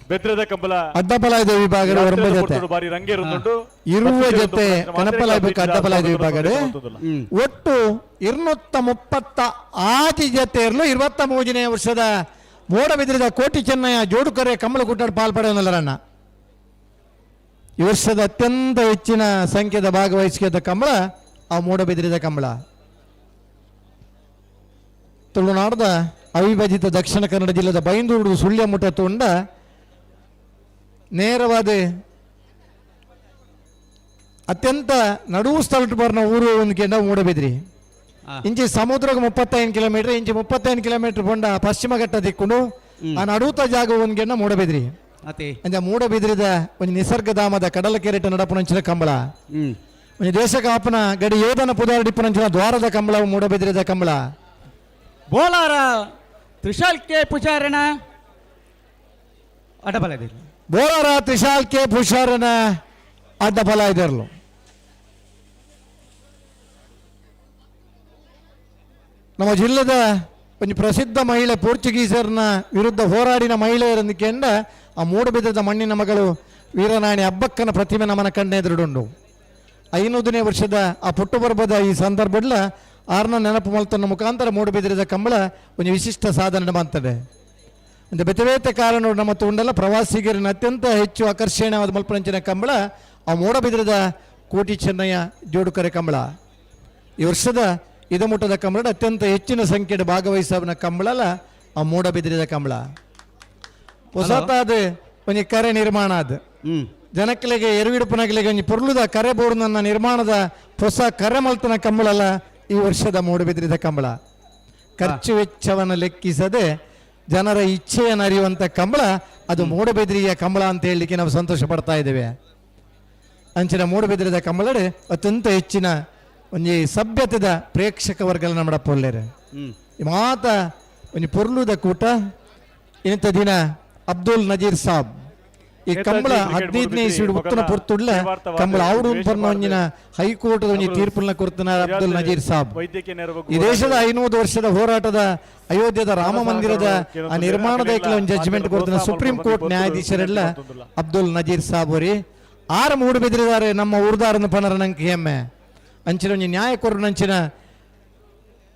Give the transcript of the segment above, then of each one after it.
ಬೆದ್ರದ ಕಂಬಳ ಅಡ್ಡಪಲಾಯದ ವಿಭಾಗದ 9 ಜೊತೆ. ಬಾರಿ ರಂಗೇರುಂದುಂಡು. 20 ಜೊತೆ ಕನಪಲಾಯ ಬೊಕ್ಕ ಅಡ್ಡಪಲಾಯದ ವಿಭಾಗಡ್. ಒಟ್ಟು 236 ಜೊತೆ ಇರಲು 23ನೇ ವರ್ಷದ ಮೋಡಬಿದ್ರಿದ ಕೋಟಿ ಚೆನ್ನಯ್ಯ ಜೋಡುಕರೆ ಕಮಲ ಕೂಟಾಡ್ ಪಾಲ್ಪಡೆಯನ್ನಲ್ಲರಣ್ಣ. ಈ ವರ್ಷದ ಅತ್ಯಂತ ಹೆಚ್ಚಿನ ಸಂಖ್ಯೆದ ಭಾಗವಹಿಸಿದ ಕಂಬಳ ಆ ಮೂಡಬಿದ್ರಿದ ಕಂಬಳ. ತುಳುನಾಡದ ಅವಿಭಜಿತ ದಕ್ಷಿಣ ಕನ್ನಡ ಜಿಲ್ಲೆದ ಬೈಂದೂರು ಸುಳ್ಯ ಮುಟ್ಟ ತುಂಡ ನೇರವಾದ ಅತ್ಯಂತ ನಡುವು ಸ್ಥಳ ಬರ್ನ ಊರು ಒಂದು ಕೆಂಡ ಮೂಡಬಿದ್ರಿ. ಇಂಚಿ ಸಮುದ್ರಕ್ಕೆ 35 ಕಿಲೋಮೀಟರ್, ಇಂಚಿ 35 ಕಿಲೋಮೀಟರ್ ಪೊಂಡ ಪಶ್ಚಿಮ ಘಟ್ಟ ದಿಕ್ಕುಂಡು. ಆ ನಡುತ ಜಾಗ ಒಂದು ಕೆಂಡ ಮೂಡಬಿದ್ರಿ. ಅತಿ ಅಂಚ ಮೂಡಬಿದ್ರಿದ ಒಂಜಿ ನಿಸರ್ಗಧಾಮದ ಕಡಲ ಕೆರೆಟ ನಡಪುನಂಚಿನ ಕಂಬಳ. ಒಂಜಿ ದೇಶ ಕಾಪುನ ಗಡಿ ಯೋಧನ ಪುದಾರ್ಡಿಪ್ಪುನಂಚಿನ ದ್ವಾರದ ಕಂಬಳ ಮೂಡಬಿದ್ರಿದ ಕಂಬಳ. ಬೋಲಾರ ತ್ರಿಶಾಲ್ ಕೆ ಪೂಜಾರನ ಅಡ್ಡಬಲ. ಬೋಲಾರ ತ್ರಿಶಾಲ್ ಕೆ ಪುಷಾರನ ಅಡ್ಡ ಫಲ ಇದಿರಲು. ನಮ್ಮ ಜಿಲ್ಲೆದ ಒಂಜಿ ಪ್ರಸಿದ್ಧ ಮಹಿಳೆ, ಪೋರ್ಚುಗೀಸರ್ನ ವಿರುದ್ಧ ಹೋರಾಡಿನ ಮಹಿಳೆಯರನ್ನು ಕೆಂಡ ಆ ಮೂಡಬಿದ್ರದ ಮಣ್ಣಿನ ಮಗಳು ವೀರನಾಣಿ ಅಬ್ಬಕ್ಕನ ಪ್ರತಿಮೆ ನಮನ ಕಣ್ಣೆದುರುಡುಂಡು. 500ನೇ ವರ್ಷದ ಆ ಪುಟ್ಟುಪರ್ಬದ ಈ ಸಂದರ್ಭಡ್ಲ ಆರ್ನ ನೆನಪು ಮಲ್ತನ್ನ ಮುಖಾಂತರ ಮೂಡಬಿದ್ರದ ಕಂಬಳ ಒಂದು ವಿಶಿಷ್ಟ ಸಾಧನೆ ಮಾಡ್ತದೆ. ಒಂದು ಬೇತೆ ಬೇತೆ ಕಾರಣ ನಮ್ಮ ತುಂಡಲ್ಲ ಪ್ರವಾಸಿಗರನ್ನ ಅತ್ಯಂತ ಹೆಚ್ಚು ಆಕರ್ಷಣೀಯವಾದ ಮಲ್ಪನಂಚಿನ ಕಂಬಳ ಆ ಮೂಡಬಿದ್ರದ ಕೋಟಿ ಚೆನ್ನಯ್ಯ ಜೋಡುಕರೆ ಕಂಬಳ. ಈ ವರ್ಷದ ಇದಮುಟ್ಟದ ಕಂಬಳ ಅತ್ಯಂತ ಹೆಚ್ಚಿನ ಸಂಖ್ಯೆಯ ಭಾಗವಹಿಸುವ ಕಂಬಳಲ್ಲ ಆ ಮೂಡಬಿದ್ರಿದ ಕಂಬಳ. ಹೊಸತಾದ ಒಂಜಿ ಕರೆ ನಿರ್ಮಾಣ ಅದು. ಜನಕ್ಲೆಗೆ ಎರುವಿಡುಪನಗಲಿಗೆ ಒಂಜಿ ಪೊರ್ಲುದ ಕರೆ ಬೋರ್ಡ್ ನನ್ನ ನಿರ್ಮಾಣದ ಹೊಸ ಕರೆ ಮಲ್ತನ ಕಂಬಳಲ್ಲ ಈ ವರ್ಷದ ಮೂಡಬಿದ್ರಿದ ಕಂಬಳ. ಖರ್ಚು ವೆಚ್ಚವನ್ನು ಲೆಕ್ಕಿಸದೆ ಜನರ ಇಚ್ಛೆಯನ್ನು ಅರಿಯುವಂಥ ಕಂಬಳ ಅದು ಮೂಡಬಿದ್ರಿಯ ಕಂಬಳ ಅಂತ ಹೇಳಲಿಕ್ಕೆ ನಾವು ಸಂತೋಷ ಪಡ್ತಾ ಇದ್ದೇವೆ. ಅಂಚಿನ ಮೂಡಬಿದ್ರಿದ ಕಂಬಳಡೆ ಅತ್ಯಂತ ಹೆಚ್ಚಿನ ಒಂಜಿ ಸಭ್ಯತೆದ ಪ್ರೇಕ್ಷಕ ವರ್ಗಲ ನಮ್ಮ ಪೊಲ್ಲೆರ್. ಮಾತ ಒಂಜಿ ಪೊರ್ಲುದ ಕೂಟ. ಇಂಥ ದಿನ ಅಬ್ದುಲ್ ನಜೀರ್ ಸಾಬ್ ಈ ಕಂಬಳ 15ನೇ ಇಸ್ವಿಡ್ ಉತ್ತನ ಪೊರ್ತುಡ್ಲ ಕಂಬಳ ಆವುಡು ಪರ್ನ ಒಂಜಿನ ಹೈಕೋರ್ಟ್ ಒಂಜಿ ತೀರ್ಪುಲ್ನ ಕೊರ್ತನ ಅಬ್ದುಲ್ ನಜೀರ್ ಸಾಬ್. ವೈದ್ಯಕೀಯ ನೆರವು ಈ ದೇಶದ 500 ವರ್ಷದ ಹೋರಾಟದ ಅಯೋಧ್ಯದ ರಾಮ ಮಂದಿರದ ಆ ನಿರ್ಮಾಣದ ಒಂದು ಜಡ್ಜ್ಮೆಂಟ್ ಕೊಡ್ತಾನೆ ಸುಪ್ರೀಂ ಕೋರ್ಟ್ ನ್ಯಾಯಾಧೀಶರೆಲ್ಲ ಅಬ್ದುಲ್ ನಜೀರ್ ಸಾಬ್ ಅವರಿ. ಆರು ಮೂಡು ಬೆದರಿದ್ದಾರೆ ನಮ್ಮ ಊರ್ದಾರನ ಪನರ ನಂಗೆ ಹೆಮ್ಮೆ. ಅಂಚಿನ ಒಂಜಿ ನ್ಯಾಯ ಕೊರನಂಚಿನ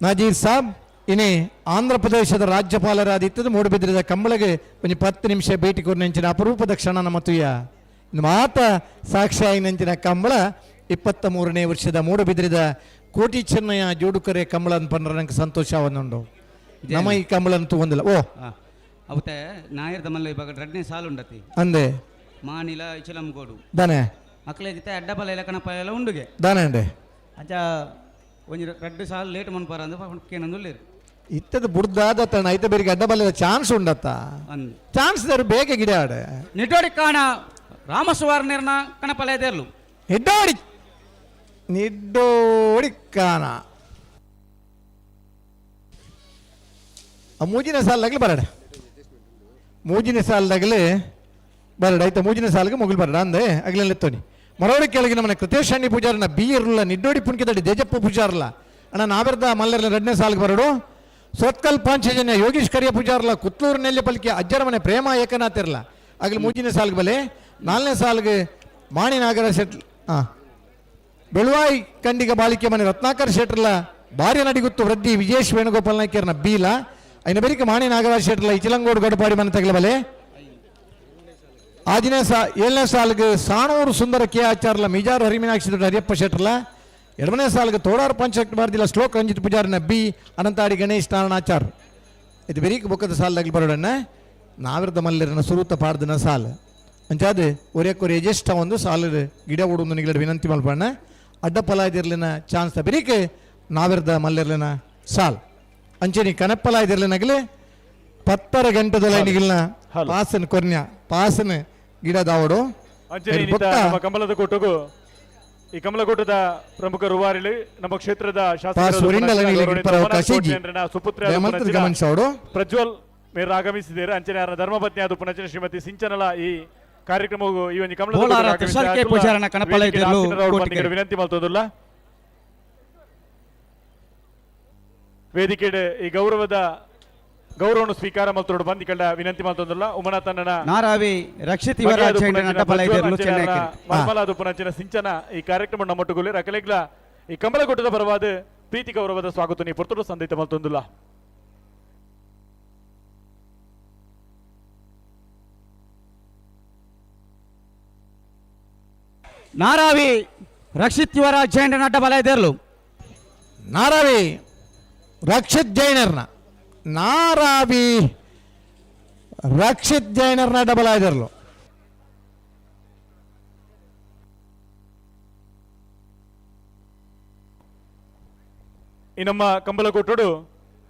ನಜೀರ್ ಸಾಬ್ ಇನಿ ಆಂಧ್ರ ಪ್ರದೇಶದ ರಾಜ್ಯಪಾಲರಾದಿತ್ತದು ಮೂಡುಬಿದ್ರಿದ ಕಂಬಳಗೆ ಒಂಜಿ 10 ನಿಮಿಷ ಭೇಟಿ ಕೊರ್ನಂಚಿನ ಅಪರೂಪದ ಕ್ಷಣ ನಮ್ಮ ತುಯ್ಯ. ಮಾತ ಸಾಕ್ಷಿಯಾಗಿ ಕಂಬಳ 23ನೇ ವರ್ಷದ ಮೂಡುಬಿದ್ರಿದ ಕೋಟಿ ಚೆನ್ನಯ್ಯ ಜೋಡುಕರೆ ಕಂಬಳ ಅಂತ ಪಂಡ್ರೆ ನಂಗೆ ಸಂತೋಷವನ್ನುಂಡು. ನಮ್ಮ ಈ ಕಂಬಳ ಅಂತೂ ಒಂದಿಲ್ಲ ಓ. ಅವತ್ತೆ ನಾಯರ್ದ ಮಲ್ಲ ಇವಾಗ ರಡ್ನೇ ಸಾಲು ಉಂಡತಿ. ಅಂದೆ. ಮಾನಿಲ ಇಚಲಂಗೋಡು. ದಾನೆ? ಅಕ್ಲೆ ಅಡ್ಡಬಲ ಇಲ್ಲ ಕಣಪ ಎಲ್ಲ ಉಂಡುಗೆ. ದಾನೆ ಅಂಡೆ? ಅಂಚ ಒಂಜಿ ರಡ್ಡು ಸಾಲು ಲೇಟ್ ಮನ್ಪಾರ ಅಂದ್ ಕೇನಂದುಲ್ಲೇರು. ಇತ್ತದ ಬುಡ್ದಾದ ತಣ ಐತ ಬೇರಿಗೆ ಅಡ್ಡ ಬಲ್ಲದ ಚಾನ್ಸ್ ಉಂಡತ್ತ. ಅಂದ್. ಚಾನ್ಸ್ there ಬೇಗ ಗಿಡ ಆಡೆ. ನಿಡ್ಡೋಡಿ ಕಾಣ ರಾಮಸುವಾರ್ ನೀರ್ನ ಕಣಪಲ ದೇರ್ಲು. ನಿಡ್ಡೋಡಿ ನಿಡ್ಡೋಡಿ ಕಾಣ ಆ ಮೂಜಿನ ಸಾಲಾಗಲಿ ಬರಡ, ಮೂಜಿನ ಸಾಲದಾಗಲಿ ಬರಡ ಆಯ್ತಾ? ಮೂಜಿನ ಸಾಲಿಗೆ ಮುಗಿಲು ಬರಡ ಅಂದೆ ಅಗಲೆಲ್ಲ ತೋನಿ. ಮರವಡಿ ಕೆಳಗೆ ನಮ್ಮನೆ ಕೃತೇಶ್ ಅಣ್ಣಿ ಪೂಜಾರನ ಬಿ ಇರಲ್ಲ ನಿಡ್ಡೋಡಿ ಪುಣ್ಕಿದಡಿ ದೇಜಪ್ಪ ಪೂಜಾರಲ್ಲ ಅಣ್ಣ ನಾವೆರ್ದ ಮಲ್ಲರ್ಲ ಎರಡನೇ ಸಾಲಿಗೆ ಬರಡು. ಸೊತ್ಕಲ್ ಪಾಂಚಜನ್ಯ ಯೋಗೀಶ್ ಕರಿಯ ಪೂಜಾರಲ್ಲ ಕುತ್ಲೂರು ನೆಲ್ಲೆ ಪಲ್ಕಿ ಅಜ್ಜರ ಮನೆ ಪ್ರೇಮ ಏಕನಾಥ್ ಇರಲ್ಲ ಆಗಲಿ ಮೂಜಿನ ಸಾಲಿಗೆ ಬಲೆ. ನಾಲ್ಕನೇ ಸಾಲಿಗೆ ಮಾಣಿ ನಾಗರ ಶೆಟ್ ಹಾಂ ಬೆಳುವಾಯಿ ಕಂಡಿಗ ಬಾಳಿಕೆ ಮನೆ ರತ್ನಾಕರ್ ಶೆಟ್ರಲ ಭಾರ್ಯ ನಡಿಗುತ್ತು ವೃದ್ಧಿ ವಿಜೇಶ್ ವೇಣುಗೋಪಾಲ್ ನಾಯ್ಕರ್ನ ಬೀಲ ಐನ ಬೆರಿಕೆ ಮಾಣಿ ನಾಗರಾಜ್ ಶೆಟ್ರಲ ಇಚಿಲಂಗೋಡು ಗಡಪಾಡಿ ಮನೆ ತಗಲಬಲೆ. ಆದಿನೇ ಸಾ ಏಳನೇ ಸಾಲಿಗೆ ಸಾಣೂರು ಸುಂದರ ಕೆ ಆಚಾರ್ಲ ಮಿಜಾರು ಹರಿಮೀನಾಕ್ಷಿ ದೊಡ್ಡ ಹರಿಯಪ್ಪ ಶೆಟ್ರಲ. ಎರಡನೇ ಸಾಲಿಗೆ ತೋಡಾರು ಪಂಚಶಕ್ತಿ ಭಾರತಿಲ ಶ್ಲೋಕ್ ರಂಜಿತ್ ಪೂಜಾರಿನ ಬಿ ಅನಂತಾಡಿ ಗಣೇಶ್ ನಾರಾಯಣಾಚಾರ್. ಇದು ಬೆರೀಕ್ ಬೊಕ್ಕದ ಸಾಲದಾಗಲಿ ಬರೋಡಣ್ಣ. ನಾವಿರ್ದ ಮಲ್ಲರನ ಸುರೂತ ಪಾಡ್ದನ ಸಾಲು ಅಂಚಾದ ಒರೆಕೊರೆ ಎಜೆಷ್ಟ ಒಂದು ಸಾಲು ಗಿಡ ಉಡುಂದು ನಿಗಡ ವಿನಂತಿ ಮಲ್ಪಣ್ಣ. ಅಡ್ಡ ಪಲಾಯ್ದಿರ್ಲಿನ ಚಾನ್ಸ್ ಬೆರೀಕ್ ನಾವಿರ್ದ ಮಲ್ಲಿರ್ಲಿನ ಸಾಲ್ ಅಂಚೆನಿ ಕನಪ್ಪಲಾಯ್ದಿರ್ಲಿನಗಲಿ 10:30 ಗಂಟೆದೊಲ ನಿಗಿಲ್ನ ಹಲೋ. ಪಾಸನ್ ಕೊರ್ನ್ಯ ಪಾಸನ್ ಗಿಡ ದಾವಡು. ಅಂಚನೆ ಇನ್ನಿತ ನಮ್ಮ ಕಮಲದ ಕೂಟಗೂ ಈ ಕಮಲಕೂಟದ ಪ್ರಮುಖ ರೂವಾರಿಲಿ ನಮ್ಮ ಕ್ಷೇತ್ರದ ಪಾಸ್ ಒರಿಂಡಲ ನಿಗಲಿಗೆ ಇಪ್ಪರ ಅವಕಾಶ ಇಜ್ಜಿ. ಸುಪುತ್ರ ದಯಮಲ್ತದ ಗಮನಿಸೋಡು. ಪ್ರಜ್ವಲ್ ಮೇರ್ ಆಗಮಿಸಿದ್ದಾರೆ. ಅಂಚನೆ ಅವರ ಧರ್ಮಪತ್ನಿ ಆದ ಪುನಚನ ಶ್ರೀಮತಿ ಸಿಂಚನಲ ಈ ಕಾರ್ಯಕ್ರಮವು ಈ ಒಂದು ಕಮಲದ ಬೋಲಾರ ಕೂಟಕ್ಕೆ ತ್ರಿಶಾಲ್ ಕೆ ಆಗಮಿಸಿದ ಪೂಜಾರನ ಕಣಪಲ ವೇದಿಕೆಗೆ ಇದ್ದಿರಲು ಆಸೀನರಾವರು ಕೋಟಿಗೆ. ಬಂದಿಗೆ ವಿನಂತಿ ಮಲ್ತೊಂದುಲ್ಲ. ವೇದಿಕೆಡೆ ಈ ಗೌರವದ ಗೌರವವನ್ನು ಸ್ವೀಕಾರ ಮಲ್ತೊಡು ಬಂದಿ ಕಳ್ಳ ವಿನಂತಿ ಮಲ್ತೊಂದುಲ್ಲ ಉಮನಾಥಣ್ಣನ ನಾರಾವಿ ರಕ್ಷಿತ್ ಯುವರಾಜ್ ಜೈನ್ ಅಡ್ಡಬಲ ಇದೇರ್ಲು ಚೆನ್ನೈ ಕರೆಟ್. ಮರ್ಮಲಾದ ಪುನಂಚಿನ ಸಿಂಚನ ಈ ಕಾರ್ಯಕ್ರಮ ನಮ್ಮೊಟ್ಟುಗುಲಿ ರಕಲೆಗ್ಲ ಈ ಕಮಲಗುಟ್ಟದ ಪರವಾದ ಪ್ರೀತಿ ಗೌರವದ ಸ್ವಾಗತ ನೀ ಪೊರ್ತುಡು ಸಂದಿತ ಮಲ್ತೊಂದುಲ್ಲ. ನಾರಾವಿ ರಕ್ಷಿತ್ ಯುವರಾಜ್ ಜೈನ್ ಅಡ್ಡಬಲ ಇದೇರ್ಲು. ನಾರಾವಿ ರಕ್ಷಿತ್ ಜೈನರ್ನ, ನಾರಾವಿ ರಕ್ಷಿತ್ ಜೈನರ್ನ ಡಬಲ್ ಆಯ್ದರ್ಲು. ಈ ನಮ್ಮ ಕಂಬಲಕೊಟ್ಟುಡು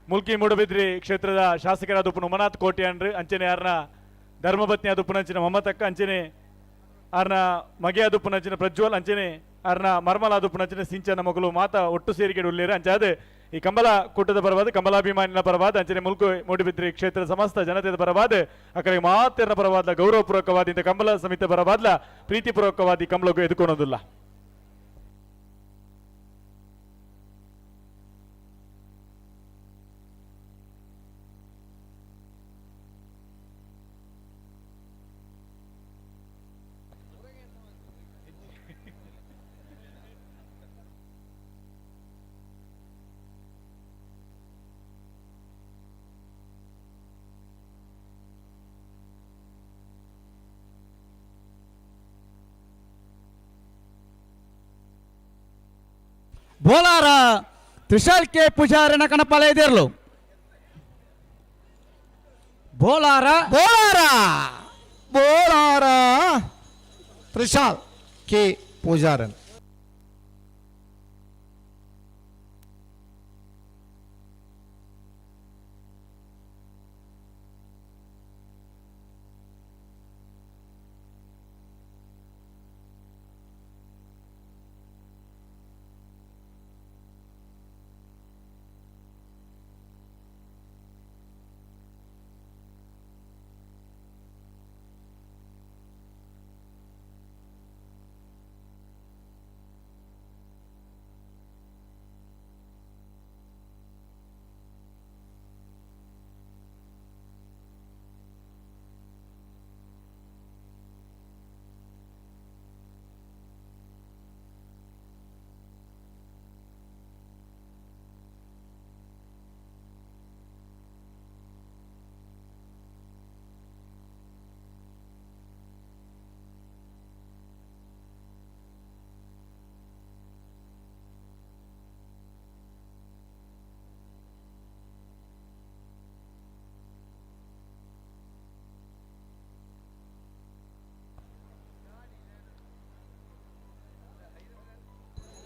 ಮುಲ್ಕಿ ಮೂಡಬಿದ್ರಿ ಕ್ಷೇತ್ರದ ಶಾಸಕರಾದ ಉಪ್ಪುನ ಉಮನಾಥ್ ಕೋಟ್ಯಾನ್ರು ಅಂಚನೆ ಆರ್ನ ಧರ್ಮಪತ್ನಿ ಆದ ಉಪ್ಪುನಂಚಿನ ಮಮತಕ್ಕ, ಅಂಚನೆ ಆರ್ನ ಮಗೆಯಾದ ಉಪ್ಪುನಂಚಿನ ಪ್ರಜ್ವಲ್, ಅಂಚನೆ ಆರ್ನ ಮರ್ಮಲಾದ ಉಪ್ಪುನಂಚಿನ ಸಿಂಚನ ಮಗಳು ಮಾತಾ ಒಟ್ಟು ಸೇರಿಕೆ ಉಳ್ಳೇರು. ಅಂಚಾದ ಈ ಕಂಬಲ ಕೂಟದ ಪರವಾದ, ಕಂಬಲಾಭಿಮಾನಿನ ಪರವಾದ, ಅಂಚನೆ ಮುಲ್ಕು ಮೂಡಬಿದ್ರಿ ಕ್ಷೇತ್ರದ ಸಮಸ್ತ ಜನತೆಯ ಪರವಾದ, ಅಕಡೆ ಮಾತೆರ್ನ ಪರವಾದ ಗೌರವಪೂರ್ವಕವಾದ ಇಂಥ ಕಂಬಲ ಸಮಿತಿ ಪರವಾದ್ಲ ಪ್ರೀತಿಪೂರ್ವಕವಾದ ಈ ಕಂಬಲಕ್ಕೂ ಎದುಕೊಳೋದಿಲ್ಲ. ಬೋಲಾರ ತ್ರಿಶಾಲ್ ಕೆ ಪೂಜಾರಿನ ಕಣಪಾಲ ಇದೇರ್ಲು. ಬೋಲಾರ ಬೋಳಾರ ಬೋಳಾರ ತ್ರಿಶಾಲ್ ಕೆ ಪೂಜಾರನ್.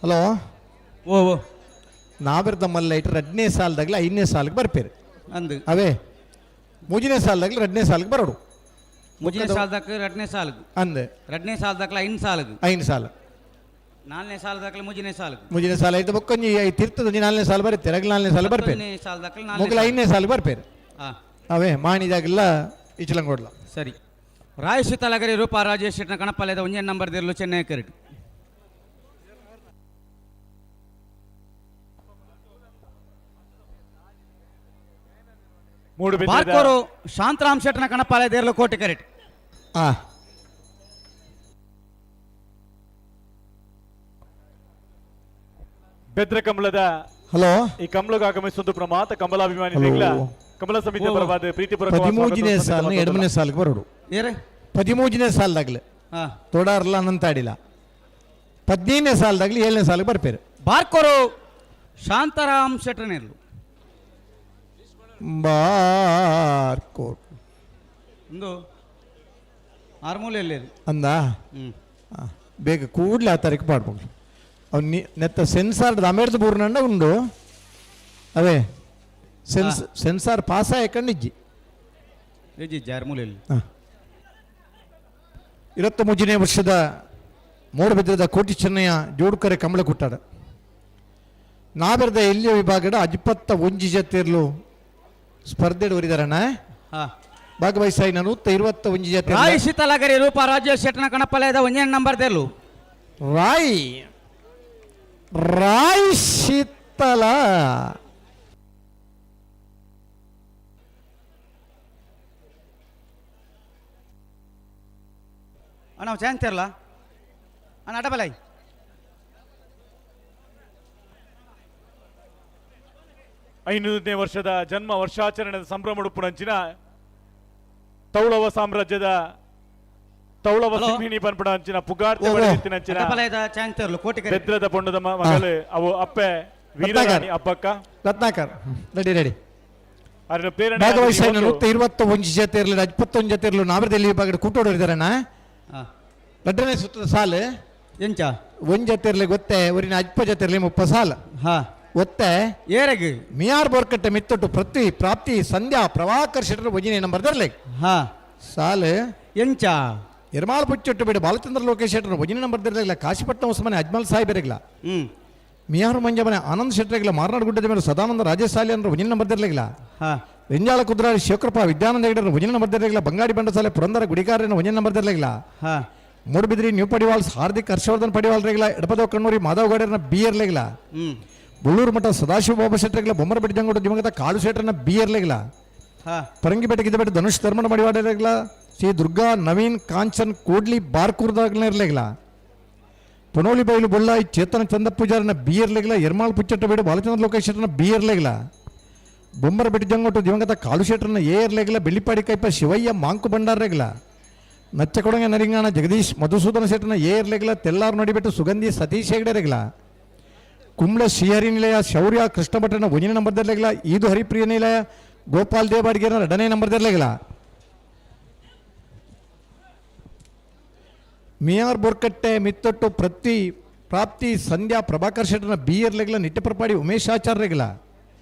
ಹಲೋ. ಓ ಓ. ನಾವಿರ್ದ ಮಲ್ಲೈಟ್ ರಡ್ನೇ ಸಾಲದಾಗಲಿ ಐದನೇ ಸಾಲಿಗೆ ಬರ್ಪೇರು. ಅಂದು. ಅವೇ ಮೂಜನೇ ಸಾಲದಾಗಲಿ ರಡ್ನೇ ಸಾಲಿಗೆ ಬರೋಡು. ಮುಜಿನ ಸಾಲದಕ್ಕೆ ಎರಡನೇ ಸಾಲುಗು. ಅಂದೆ. ಎರಡನೇ ಸಾಲದಕ್ಕೆ ಐದು ಸಾಲುಗು. ಐದು ಸಾಲ. ನಾಲ್ಕನೇ ಸಾಲದಕ್ಕೆ ಮುಜಿನೇ ಸಾಲುಗು. ಮುಂಜಿನ ಸಾಲ ಐತೆ, ಬೊಕ್ಕೊಂಜಿ ತಿರ್ತದ ನಾಲ್ಕನೇ ಸಾಲ ಬರುತ್ತೆ, ರಗ್ ನಾಲ್ಕನೇ ಸಾಲ ಬರ್ಪೇರು. ಹತ್ತೊಂದನೇ ಸಾಲದಕ್ಕೆ ಮೊಗಲ ನಾಲ್ಕನೇ. ಐದನೇ ಸಾಲ ಬರ್ಪೇರು. ಹಾ. ಅವೇ ಮಾಣಿದಾಗೆಲ್ಲ ಇಚಲಂಗೋಡ್ಲ. ಸರಿ, ರಾಯ್ ಶೀತಲಗರಿ ರೂಪಾ ರಾಜೇಶ್ ಶೆಟ್ನ ಕಣಪಾಲದ ಒಂದೇ ನಂಬರ್ ದಿರ್ಲು ಚೆನ್ನೈ ಕರೆಟ್. ಮೂಡುಬಿದ್ರಿದ ಬಾರ್ಕೋರು ಶಾಂತರಾಮ್ ಶೆಟ್ನ ಕಣಪಾಲದ ಇರಲು ಕೋಟೆ ಕರೆಟ್. ಆ ಬೆದ್ರ ಕಮಲದ ಹಲೋ. ಈ ಕಮಲಗ ಆಗಮಿಸುವಂತ ಪ್ರಮಾತ ಕಮಲಾಭಿಮಾನಿ ಹಲೋ. ತೆಗ್ಲ ಕಮಲ ಸಮಿತಿ ಓ. ಪರವಾದ ಪ್ರೀತಿಪೂರ್ವಕವಾದ ಪದಿಮೂಜನೇ ಸ್ವಾಗತವನ್ನು ಸಾಲನ ಸಲ್ಲಿಸುತ್ತೇನೆ. ಎರಡನೇ ಸಾಲಿಗೆ ಬರೋಡು. ಏರೆ. ಪದಿಮೂಜನೇ ಸಾಲದಾಗಲಿ ಹಾ. ತೋಡಾರಲ್ಲ ಅನಂತಾಡಿಲ್ಲ, 15ನೇ ಸಾಲದಾಗಲಿ ಏಳನೇ ಸಾಲಿಗೆ ಬರ್ಪೇರು. ಬಾರ್ಕೋರು ಶಾಂತಾರಾಮ್ ಶೆಟ್ರನ ಇರಲು. ಬಾರ್ಕೋಟ್. ಒಂದು ಆರ್ಮೂಲೆಯಲ್ಲಿ. ಅಂದ. ಹ್ಮ್. ಆ, ಬೇಗ ಕೂಡಲೇ ಆ ತಾರೀಕು ಮಾಡ್ಬೋದು. ಅವ್ನು ನೆತ್ತ ಸೆನ್ಸಾರ್ ಅಮೇರ್ದ ಬೂರ್ನಂಡ ಉಂಡು. ಅವೇ ಸೆನ್ಸಾರ್ ಪಾಸ್ ಆಯಕಂಡು ಇಜ್ಜಿ. ಇಜ್ಜಿ ಜಾರ್ಮೂಲೆಯಲ್ಲಿ. ಹಾಂ, 23ನೇ ವರ್ಷದ ಮೂಡಬಿದ್ರದ ಕೋಟಿ ಚೆನ್ನಯ್ಯ ಜೋಡುಕರೆ ಕಮಲ ಕುಟ್ಟಾಡ ನಾಬೆರದ ಎಲ್ಲಿಯ ವಿಭಾಗದ 21 ಜತೆರ್ಲು ಸ್ಪರ್ಧೆ ಒರಿದಾರಣ್ಣ. ಹಾ. ಭಾಗವಹಿಸಾಯಿ 121 ಜತೆ. ರಾಯ್ ಶೀತಲಗರಿ ರೂಪಾ ರಾಜೇಶ್ ಶೆಟ್ನ ಕಣಪಾಲದ ಒಂದೇ ನಂಬರ್ ದೇರ್ಲು. ರಾಯ್ ರಾಯ್ ಶೀತಲ. ಅಣ್ಣ ಚಾನ್ಸ್ ಇರಲ್ಲ ಅಣ್ಣ ಅಡ್ಡಪಲೈ. 500ನೇ ವರ್ಷದ ಜನ್ಮ ವರ್ಷಾಚರಣೆದ ಸಂಭ್ರಮಡುಪ್ಪುನಂಚಿನ ತೌಳವ ಸಾಮ್ರಾಜ್ಯದ ತೌಳವ ಹಲೋ. ಸಿಂಹಿಣಿ ಪನ್ಪುಡ ಅಂಚಿನ ಪುಗಾರ್ತೆ ಓ, ಓ. ಪಡೆದಿತ್ತಿನಂಚಿನ ಅಡ್ಡಪಲೈದ ಚಾನ್ಸ್ ಇರಲು ಕೋಟಿ ಕರೆಟ್. ಬೆದ್ರದ ಪೊಣ್ಣದ ಮಗಳು ಅವು ಅಪ್ಪೆ ವೀರರಾಣಿ ಅಬ್ಬಕ್ಕ. Ratnakar, ready ready. ಅದರ ಪ್ರೇರಣೆ ಭಾಗವಹಿಸ 121 ಜೊತೆ ಇರಲಿ, 21 ಜೊತೆ ಇರಲು ನಾವರದಲ್ಲಿ ವಿಭಾಗದ ಕೂಟೋಡಿದಾರಣ್ಣ. ಹಾ. ಎರಡನೇ ಸುತ್ತದ ಸಾಲು. ಎಂಚ? ಒಂದ್ ಜೊತೆ ಇರಲಿ ಗೊತ್ತೆ, ಊರಿನ ಅಜ್ಪ ಜೊತೆ ಇರಲಿ 30 ಸಾಲು. ಹಾ. ಒತ್ತೆ. ಏರೆಗ್? ಮಿಯಾರ್ ಬೋರ್ಕಟ್ಟೆ ಮಿತ್ತೊಟ್ಟು ಪೃಥ್ವಿ ಪ್ರಾಪ್ತಿ ಸಂಧ್ಯಾ ಪ್ರಭಾಕರ್ ಶೆಟ್ಟರ್ ಒಂಜಿನೇ ನಂಬರ್ ದರ್ಲೆ. ಹಾ. ಸಾಲು. ಎಂಚ? ಎರ್ಮಾಲ್ ಬುಚ್ಚೊಟ್ಟು ಬೇಡ ಬಾಲಚಂದ್ರ ಲೋಕೇಶ್ ಶೆಟ್ಟರ್ ಒಂಜಿನೇ ನಂಬರ್ ದರ್ಲಿಲ್ಲ. ಕಾಶಿಪಟ್ಟಣ ಉಸ್ಮಾನಿ ಅಜ್ಮಲ್ ಸಾಹೇಬರಿಗಿಲ್ಲ. ಮಿಯಾರು ಮಂಜಮನೆ ಆನಂದ್ ಶೆಟ್ಟರಿಗಿಲ್ಲ. ಮಾರನಾಡು ಗುಡ್ಡದ ಮೇಲೆ ಸದಾನಂದ ರಾಜೇಶ್ ಸಾಲಿ ಅಂದ್ರೆ ಒಂಜಿನ ನಂಬರ್ ದರ್ಲಿಲ್ಲ. ಹಾ. ರೆಂಜಾಳ ಕುದ್ರಾಳಿ ಶಿವಕೃಪಾ ವಿದ್ಯಾನಂದ ಹೆಗಡೆರ ಒಂಜಿನ ನಂಬರ್ ದರ್ಲಿಲ್ಲ. ಬಂಗಾಡಿ ಬಂಡಸಾಲೆ ಪುರಂದರ ಗುಡಿಗಾರನ ಒಂಜಿನ ನಂಬರ್ ದರ್ಲಿಲ್ಲ. ಹಾ. ಮೂಡುಬಿದ್ರಿ ನ್ಯೂ ಪಡಿವಾಲ್ಸ್ ಹಾರ್ದಿಕ್ ಹರ್ಷವರ್ಧನ್ ಪಡಿವಾಲ್ರಿಗಿಲ್ಲ. ಎಡಪದವ್ ಕಣ್ಣೂರಿ ಮಾಧವ್ ಗೌಡರನ್ನ ಬಿ ಇರ್ಲಿಲ್ಲ. ಬಳ್ಳೂರು ಮಠ ಸದಾಶಿವ ಬಾಬಾ ಶೆಟ್ಟರಿಗಿಲ್ಲ. ಬೊಮ್ಮರ ಬಿಡ್ಜಂಗೌಡ ದಿವಂಗತ ಕಾಳು ಶೆಟ್ಟರನ್ನ ಬಿ ಇರ್ಲಿಲ್ಲ. ಹಾ. ಪರಂಗಿಪೇಟೆ ಗಿದ್ದಪೇಟೆ ಧನುಷ್ ಧರ್ಮನ ಮಡಿವಾಡರಿಗಿಲ್ಲ. ಶ್ರೀ ದುರ್ಗಾ ನವೀನ್ ಕಾಂಚನ್ ಕೂಡ್ಲಿ ಬಾರ್ಕೂರ್ದಾಗ್ಲೇ ಇರ್ಲಿಲ್ಲ. ಪೊನೋಳಿ ಬೈಲು ಬೊಳ್ಳಾಯಿ ಚೇತನ ಚಂದ ಪೂಜಾರನ ಬಿ ಇರ್ಲಿಲ್ಲ. ಎರ್ಮಾಳ್ ಪುಚ್ಚಟ್ಟ ಬೇಡು ಬಾಲಚಂದ್ರ ಲೋಕೇಶ್ ಶೆಟ್ಟರನ್ನ ಬಿ ಇರ್ಲಿಲ್ಲ. ಬೊಮ್ಮರ ಬೆಟ್ಟಜಂಗೊಟ್ಟು ದಿವಂಗತ ಕಾಳು ಶೆಟ್ಟರನ್ನ ಎ ಇರ್ಲಿಲ್ಲ. ಬೆಳ್ಳಿಪಾಡಿ ಕೈಪ ಶಿವಯ್ಯ ಮಾಂಕು ಭಂಡಾರಗಿಲ್ಲ. ನಚ್ಚಕೊಡಂಗ ನರಿಂಗಾಣ ಜಗದೀಶ್ ಮಧುಸೂದನ ಶೆಟ್ಟರನ್ನ ಎ ಇರ್ಲಿಲ್ಲ. ತೆಲ್ಲಾರು ನಡಿಬೆಟ್ಟು ಸುಗಂಧಿ ಸತೀಶ್ ಹೆಗಡೆರಗಿಲ್ಲ. ಕುಂಬ್ಳ ಶ್ರೀಹರಿ ನಿಲಯ ಶೌರ್ಯ ಕೃಷ್ಣ ಭಟ್ಟನ ಒಂದನೇ ನಂಬರ್ದಲ್ಲಿಲ್ಲ. ಈದು ಹರಿಪ್ರಿಯ ನಿಲಯ ಗೋಪಾಲ್ ದೇವಾಡಿಗೆರ ಎರಡನೇ ನಂಬರ್ದಲ್ಲಿಲ್ಲ. ಮಿಯಾರ್ ಬೋರ್ಕಟ್ಟೆ ಮಿತ್ತೊಟ್ಟು ಪ್ರತಿ ಪ್ರಾಪ್ತಿ ಸಂಧ್ಯಾ ಪ್ರಭಾಕರ್ ಶೆಟ್ಟರ್ನ ಬಿ ಇರ್ಲಿಲ್ಲ. ನಿಟ್ಟೆಪರಪಾಡಿ ಉಮೇಶ್ ಆಚಾರ್ಯಗಿಲ್ಲ.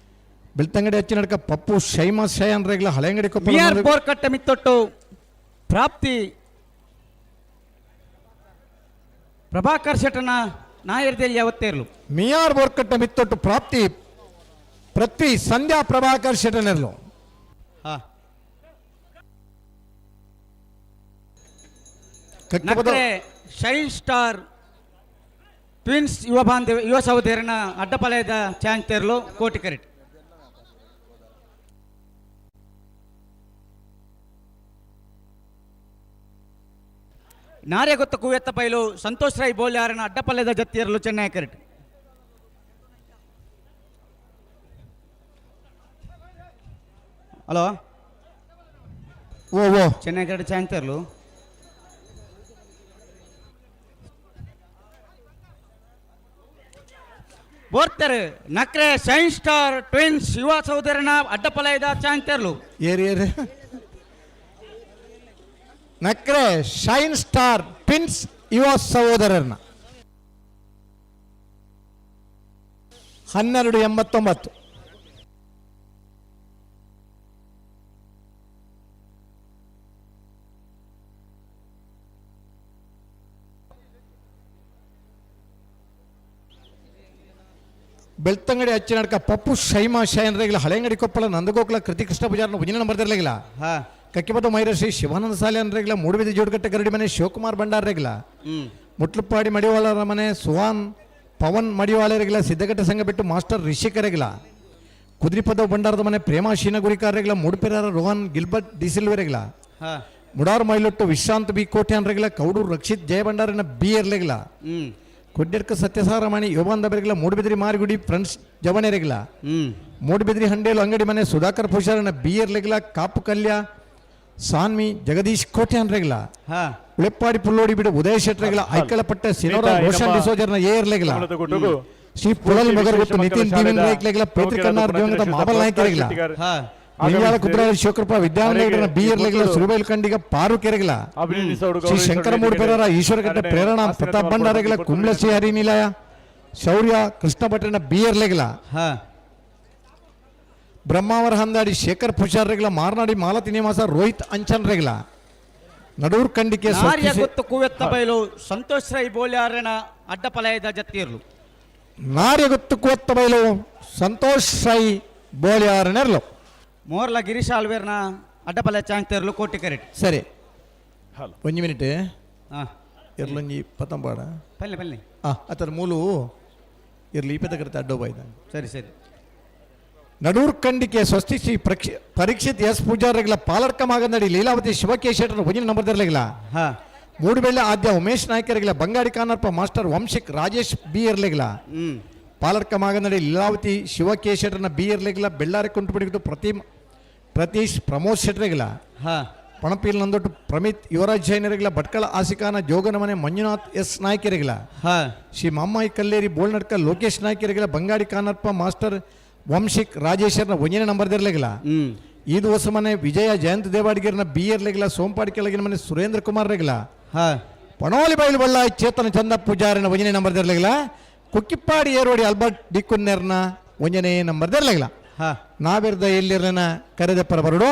ಬೆಳ್ತಂಗಡಿ ಹಚ್ಚಿನಡ್ಕ ಪಪ್ಪು ಶೈಮಾ ಶಯನ್ ರೇಗಿಲ್ಲ. ಹಳೆಂಗಡಿ ಕೊಪ್ಪ ಮಿಯಾರ್ ಬೋರ್ಕಟ್ಟೆ ಮಿತ್ತೊಟ್ಟು ಪ್ರಾಪ್ತಿ ಪ್ರಭಾಕರ್ ಶೆಟ್ಟನ ನಾಯರ್ದಲ್ಲಿ ಯಾವತ್ತೇ ಇರಲು. ಮಿಯಾರ್ ಬೋರ್ಕಟ್ಟೆ ಮಿತ್ತೊಟ್ಟು ಪ್ರಾಪ್ತಿ ಪೃಥ್ವಿ ಸಂಧ್ಯಾ ಪ್ರಭಾಕರ್ ಶೆಟ್ಟರ್ನೆರ್ಲು. ಹಾ. ಕಕ್ಕಿಪದ ನಕ್ರೆ shine star twins ಯುವ ಬಾಂಧವ ಯುವ ಸಹೋದರನ ಅಡ್ಡಪಾಳ್ಯದ ಚಾನ್ಸ್ ತೇರ್ಲು ಕೋಟಿ ಕರೆಟ್. ನಾರೇ ಗೊತ್ತ ಕುವೆತ್ತ ಪೈಲು ಸಂತೋಷ್ ರೈ ಬೋಲ್ಯಾರನ ಅಡ್ಡಪಲ್ಯದ ಜತ್ತಿಯರಲು ಚೆನ್ನೈ ಕರೆಟ್. ಹಲೋ. ಓ ಓ. ಚೆನ್ನೈ ಕರೆಟ್ ಚಾನ್ಸ್ ತೇರ್ಲು. ಬೋರ್ತಾರೆ ನಕ್ರೆ shine star twins ಯುವ ಸಹೋದರನ ಅಡ್ಡಪಲಯದ ಚಾನ್ಸ್ ತೇರ್ಲು. ಏರಿ ಏರಿ. ನಕ್ರೆ shine star twins ಯುವ ಸಹೋದರರನ್ನ 12.89. ಬೆಳ್ತಂಗಡಿ ಅಚ್ಚಿನಡ್ಕ ಪಪ್ಪು ಶೈಮಾ ಶೈನ್ ರೇಗಿಲ್ಲ. ಹಳೆಂಗಡಿ ಕೊಪ್ಪಳ ನಂದಗೋಕುಲ ಕೃತಿ ಕೃಷ್ಣ ಪೂಜಾರನ ಒಂದಿನ ನಂಬರ್ ಇರಲಿಲ್ಲ. ಹಾ. ಕಕ್ಕಿಬದ ಮೈರಶ್ರೀ ಶಿವಾನಂದ ಸಾಲೆ ಅನ್ರೇಗಿಲ್ಲ. ಮೂಡುಬಿದಿ ಜೋಡಗಟ್ಟೆ ಗರಡಿ ಮನೆ ಶಿವಕುಮಾರ್ ಭಂಡಾರ್ ರೇಗಿಲ್ಲ. ಮುಟ್ಲುಪ್ಪಾಡಿ ಮಡಿವಾಳರ ಮನೆ ಸುವಾನ್ ಪವನ್ ಮಡಿವಾಳರಿಗಿಲ್ಲ. ಸಿದ್ದಘಟ್ಟ ಸಂಘ ಬಿಟ್ಟು ಮಾಸ್ಟರ್ ರಿಷಿಕರಿಗಿಲ್ಲ. ಕುದ್ರಿಪದ ಭಂಡಾರದ ಮನೆ ಪ್ರೇಮ ಶೀನಗುರಿಕಾರರಿಗಿಲ್ಲ. ಮೂಡುಪೆರಾರ ರೋಹನ್ ಗಿಲ್ಬರ್ಟ್ ಡಿಸಿಲ್ವರಿಗಿಲ್ಲ. ಹಾ. ಮುಡಾರ್ ಮೈಲೊಟ್ಟು ವಿಶ್ರಾಂತ್ ಬಿ ಕೋಟೆ ಅನ್ರಿಗಿಲ್ಲ. ಕೌಡೂರು ರಕ್ಷಿತ್ ಜಯಭಂಡಾರನ ಬಿ ಇರ್ಲಿಗಿಲ್ಲ. ಕೊಡ್ಡೆಡ್ಕ ಸತ್ಯಸಾರ ಮಣಿ ಯೋಬಾಂದ ಬೆರಗಿಲ್ಲ. ಮೂಡುಬಿದ್ರಿ ಮಾರಿಗುಡಿ ಫ್ರೆಂಡ್ಸ್ ಜವಣೆರಿಗಿಲ್ಲ. ಮೂಡುಬಿದ್ರಿ ಹಂಡೇಲು ಅಂಗಡಿ ಮನೆ ಸುಧಾಕರ್ ಪೂಜಾರನ ಬಿ ಇರ್ಲಿಗಿಲ್ಲ. ಕಾಪು ಕಲ್ಯ ಸಾನ್ವಿ ಜಗದೀಶ್ ಕೋಟೆ ಅನ್ರಿಗಿಲ್ಲ. ಹಾ. ಉಳೆಪ್ಪಾಡಿ ಪುಲ್ಲೋಡಿ ಬಿಡು ಉದಯ ಶೆಟ್ಟರಿಗಿಲ್ಲ. ಐಕಳಪಟ್ಟೆ ಸಿನೋರ ಈತ ರೋಷನ್ ನಮ್ಮ ಡಿಸೋಜರ್ನ ಎ ಇರ್ಲಿಗಿಲ್ಲ. ಕಮಲದ ಗುಟ್ಟುಗು ಶ್ರೀ ಪುಳಲ್ ಮೊಗರಗುತ್ತು ವಿಶೇಷ ನಿತಿನ್ ಮಕ್ಕಳ ದಿವಿನ್ ಶಾಲೆದ ರೈಕ್ಲೆಗಿಲ್ಲ. ಪೇತ್ರಿ ಕನ್ನಾರ್ ದಿವಂಗತ ಮಾಬಲ್ ನಾಯ್ಕರಿಗಿಲ್ಲ. ಶೆಟ್ಟಿಗಾರ್ ಹಾ. ಮಂಜಾಳ ಕುದ್ರಾಳಿ ಶಿವಕೃಪಾ ವಿದ್ಯಾನಂದ ಬಿ ಇರ್ಲಿಗಿಲ್ಲ. ಸುರುಬೈಲ್ ಕಂಡಿಗ ಪಾರು ಕೆರೆಗಿಲ್ಲ. ಅಭಿನಂದಿಸೋಡು ಶ್ರೀ ಶಂಕರ ಮೂಡುಪೆರರ ಈಶ್ವರಘಟ್ಟ ಪ್ರೇರಣಾ ಪ್ರತಾಪ್ ಭಂಡಾರಗಿಲ್ಲ. ಕುಂಬ್ಳ ಶ್ರೀ ಹರಿ ನಿಲಯ ಶೌರ್ಯ ಕೃಷ್ಣ ಭಟ್ರನ ಬಿ ಇರ್ಲಿಗಿಲ್ಲ. ಹಾ. ಬ್ರಹ್ಮಾವರ ಹಂದಾಡಿ ಶೇಖರ್ ಪೂಜಾರ್ರಿಗಿಲ್ಲ. ಮಾರ್ನಾಡಿ ಮಾಲತಿ ನಿವಾಸ ರೋಹಿತ್ ಅಂಚನ್ ರೆಗಿಲ್ಲ. ನಡೂರ್ ಕಂಡಿಕೆ ನಾರ್ಯ ಗೊತ್ತು ಕುವೆತ್ತ ಬೈಲು ಸಂತೋಷ್ ರೈ ಬೋಲ್ಯಾರನ ಅಡ್ಡಪಲಯದ ಜತ್ತಿಯರ್ಲು. ನಾರ್ಯಗುತ್ತು ಕೂವತ್ತ ಬೈಲು ಸಂತೋಷ್ ರೈ ಬೋಳಿಯಾರನೆರ್ಲು. ಮೋರ್ಲ ಗಿರೀಶ್ ಆಲ್ವೇರ್ನ ಅಡ್ಡಪಲಯ ಚಾನ್ಸ್ ತೇರ್ಲು ಕೋಟಿ ಕರೆಟ್. ಸರಿ. ಹಲೋ. ಒಂಜಿ ಮಿನಿಟ್. ಹಾ. ಇರ್ಲೊಂಜಿ ಪತಂಬಾಡ. ಪಲ್ಲೆ ಪಲ್ಲೆ. ಆ ಅತರ ಮೂಲು ಇರ್ಲಿ ಈಪೆದ ಕರೆತ ಅಡ್ಡೋ ಬಾಯ್ದ. ಸರಿ ಸರಿ. ನಡೂರ್ ಕಂಡಿಕೆ ಸ್ವಸ್ತಿ ಶ್ರೀ ಪರೀಕ್ಷಿತ್ ಎಸ್ ಪೂಜಾರಿಗಳ ಪಾಲರ್ಕ ಮಾಗಂದಡಿ ಲೀಲಾವತಿ ಶಿವಕೇಶೇಟರ ಒಂಜಿನ ನಂಬರ್ ಇರಲಿಲ್ಲ. ಹಾ. Moodubelle ಆದ್ಯ ಉಮೇಶ್ ನಾಯ್ಕರಿಗಿಲ್ಲ ಬಂಗಾಡಿ ಕಾನರ್ಪ ಮಾಸ್ಟರ್ ವಂಶಿಕ್ ರಾಜೇಶ್ ಬಿ ಎರ್ಲೆಗ್ಲ ಪಾಲರ್ಕ ಮಾಗನಡಿ ಲೀಲಾವತಿ ಶಿವಕೇ ಶೆಟ್ಟರ್ನ ಬಿ ಎರ್ಲೆಗ್ಲ ಬೆಳ್ಳಾರಿ ಕುಂಟುಪಿಡಿಗಿಟ್ಟು ಪ್ರತಿಮ್ ಪ್ರತೀಶ್ ಪ್ರಮೋದ್ ಶೆಟ್ಟರಿಗಿಲ್ಲ ಪಣಪೀಲ್ ನಂದೊಟ್ಟು ಪ್ರಮಿತ್ ಯುವರಾಜ್ ಜೈನರಿಗಿಲ್ಲ ಭಟ್ಕಳ ಆಸಿಕಾನ ಜೋಗನಮನೆ ಮಂಜುನಾಥ್ ಎಸ್ ನಾಯ್ಕರಿಗಿಲ್ಲ ಶ್ರೀ ಮಾಮ್ಮಾಯಿ ಕಲ್ಲೇರಿ ಬೋಳ್ನಡ್ಕ ಲೋಕೇಶ್ ನಾಯ್ಕರಿಗಿಲ್ಲ ಬಂಗಾಡಿ ಕಾನರ್ಪ ಮಾಸ್ಟರ್ ವಂಶಿಕ್ ರಾಜೇಶ್ವರನ ಒಂದನೇ ನಂಬರ್ದಿರ್ಲಿಗಿಲ್ಲ ಈದು ಹೊಸಮನೆ ವಿಜಯ ಜಯಂತ್ ದೇವಾಡಿಗರ್ನ ಬಿ ಎರ್ಲಿಗಿಲ್ಲ ಸೋಂಪಾಡಿ ಕೆಳಗಿನ ಮನೆ ಸುರೇಂದ್ರ ಕುಮಾರ್ ರೆಗಿಲ್ಲ ಪಣೋಲಿ ಬೈಲು ಬಳ್ಳಾಯಿ ಚೇತನ ಚಂದ ಪೂಜಾರಿನ ಒಂದನೇ ನಂಬರ್ದಿರ್ಲಿಗಿಲ್ಲ ಕುಕ್ಕಿಪ್ಪಾಡಿ ಏರೋಡಿ ಆಲ್ಬರ್ಟ್ ಡಿಕುನ್ನೆರ್ನ ಒಂದನೇ ನಂಬರ್ದಿರ್ಲಿಗಿಲ್ಲ ನಾವಿರ್ದ ಎಲ್ಲಿರ್ಲನ ಕರೆದಪ್ಪರ ಬರಡು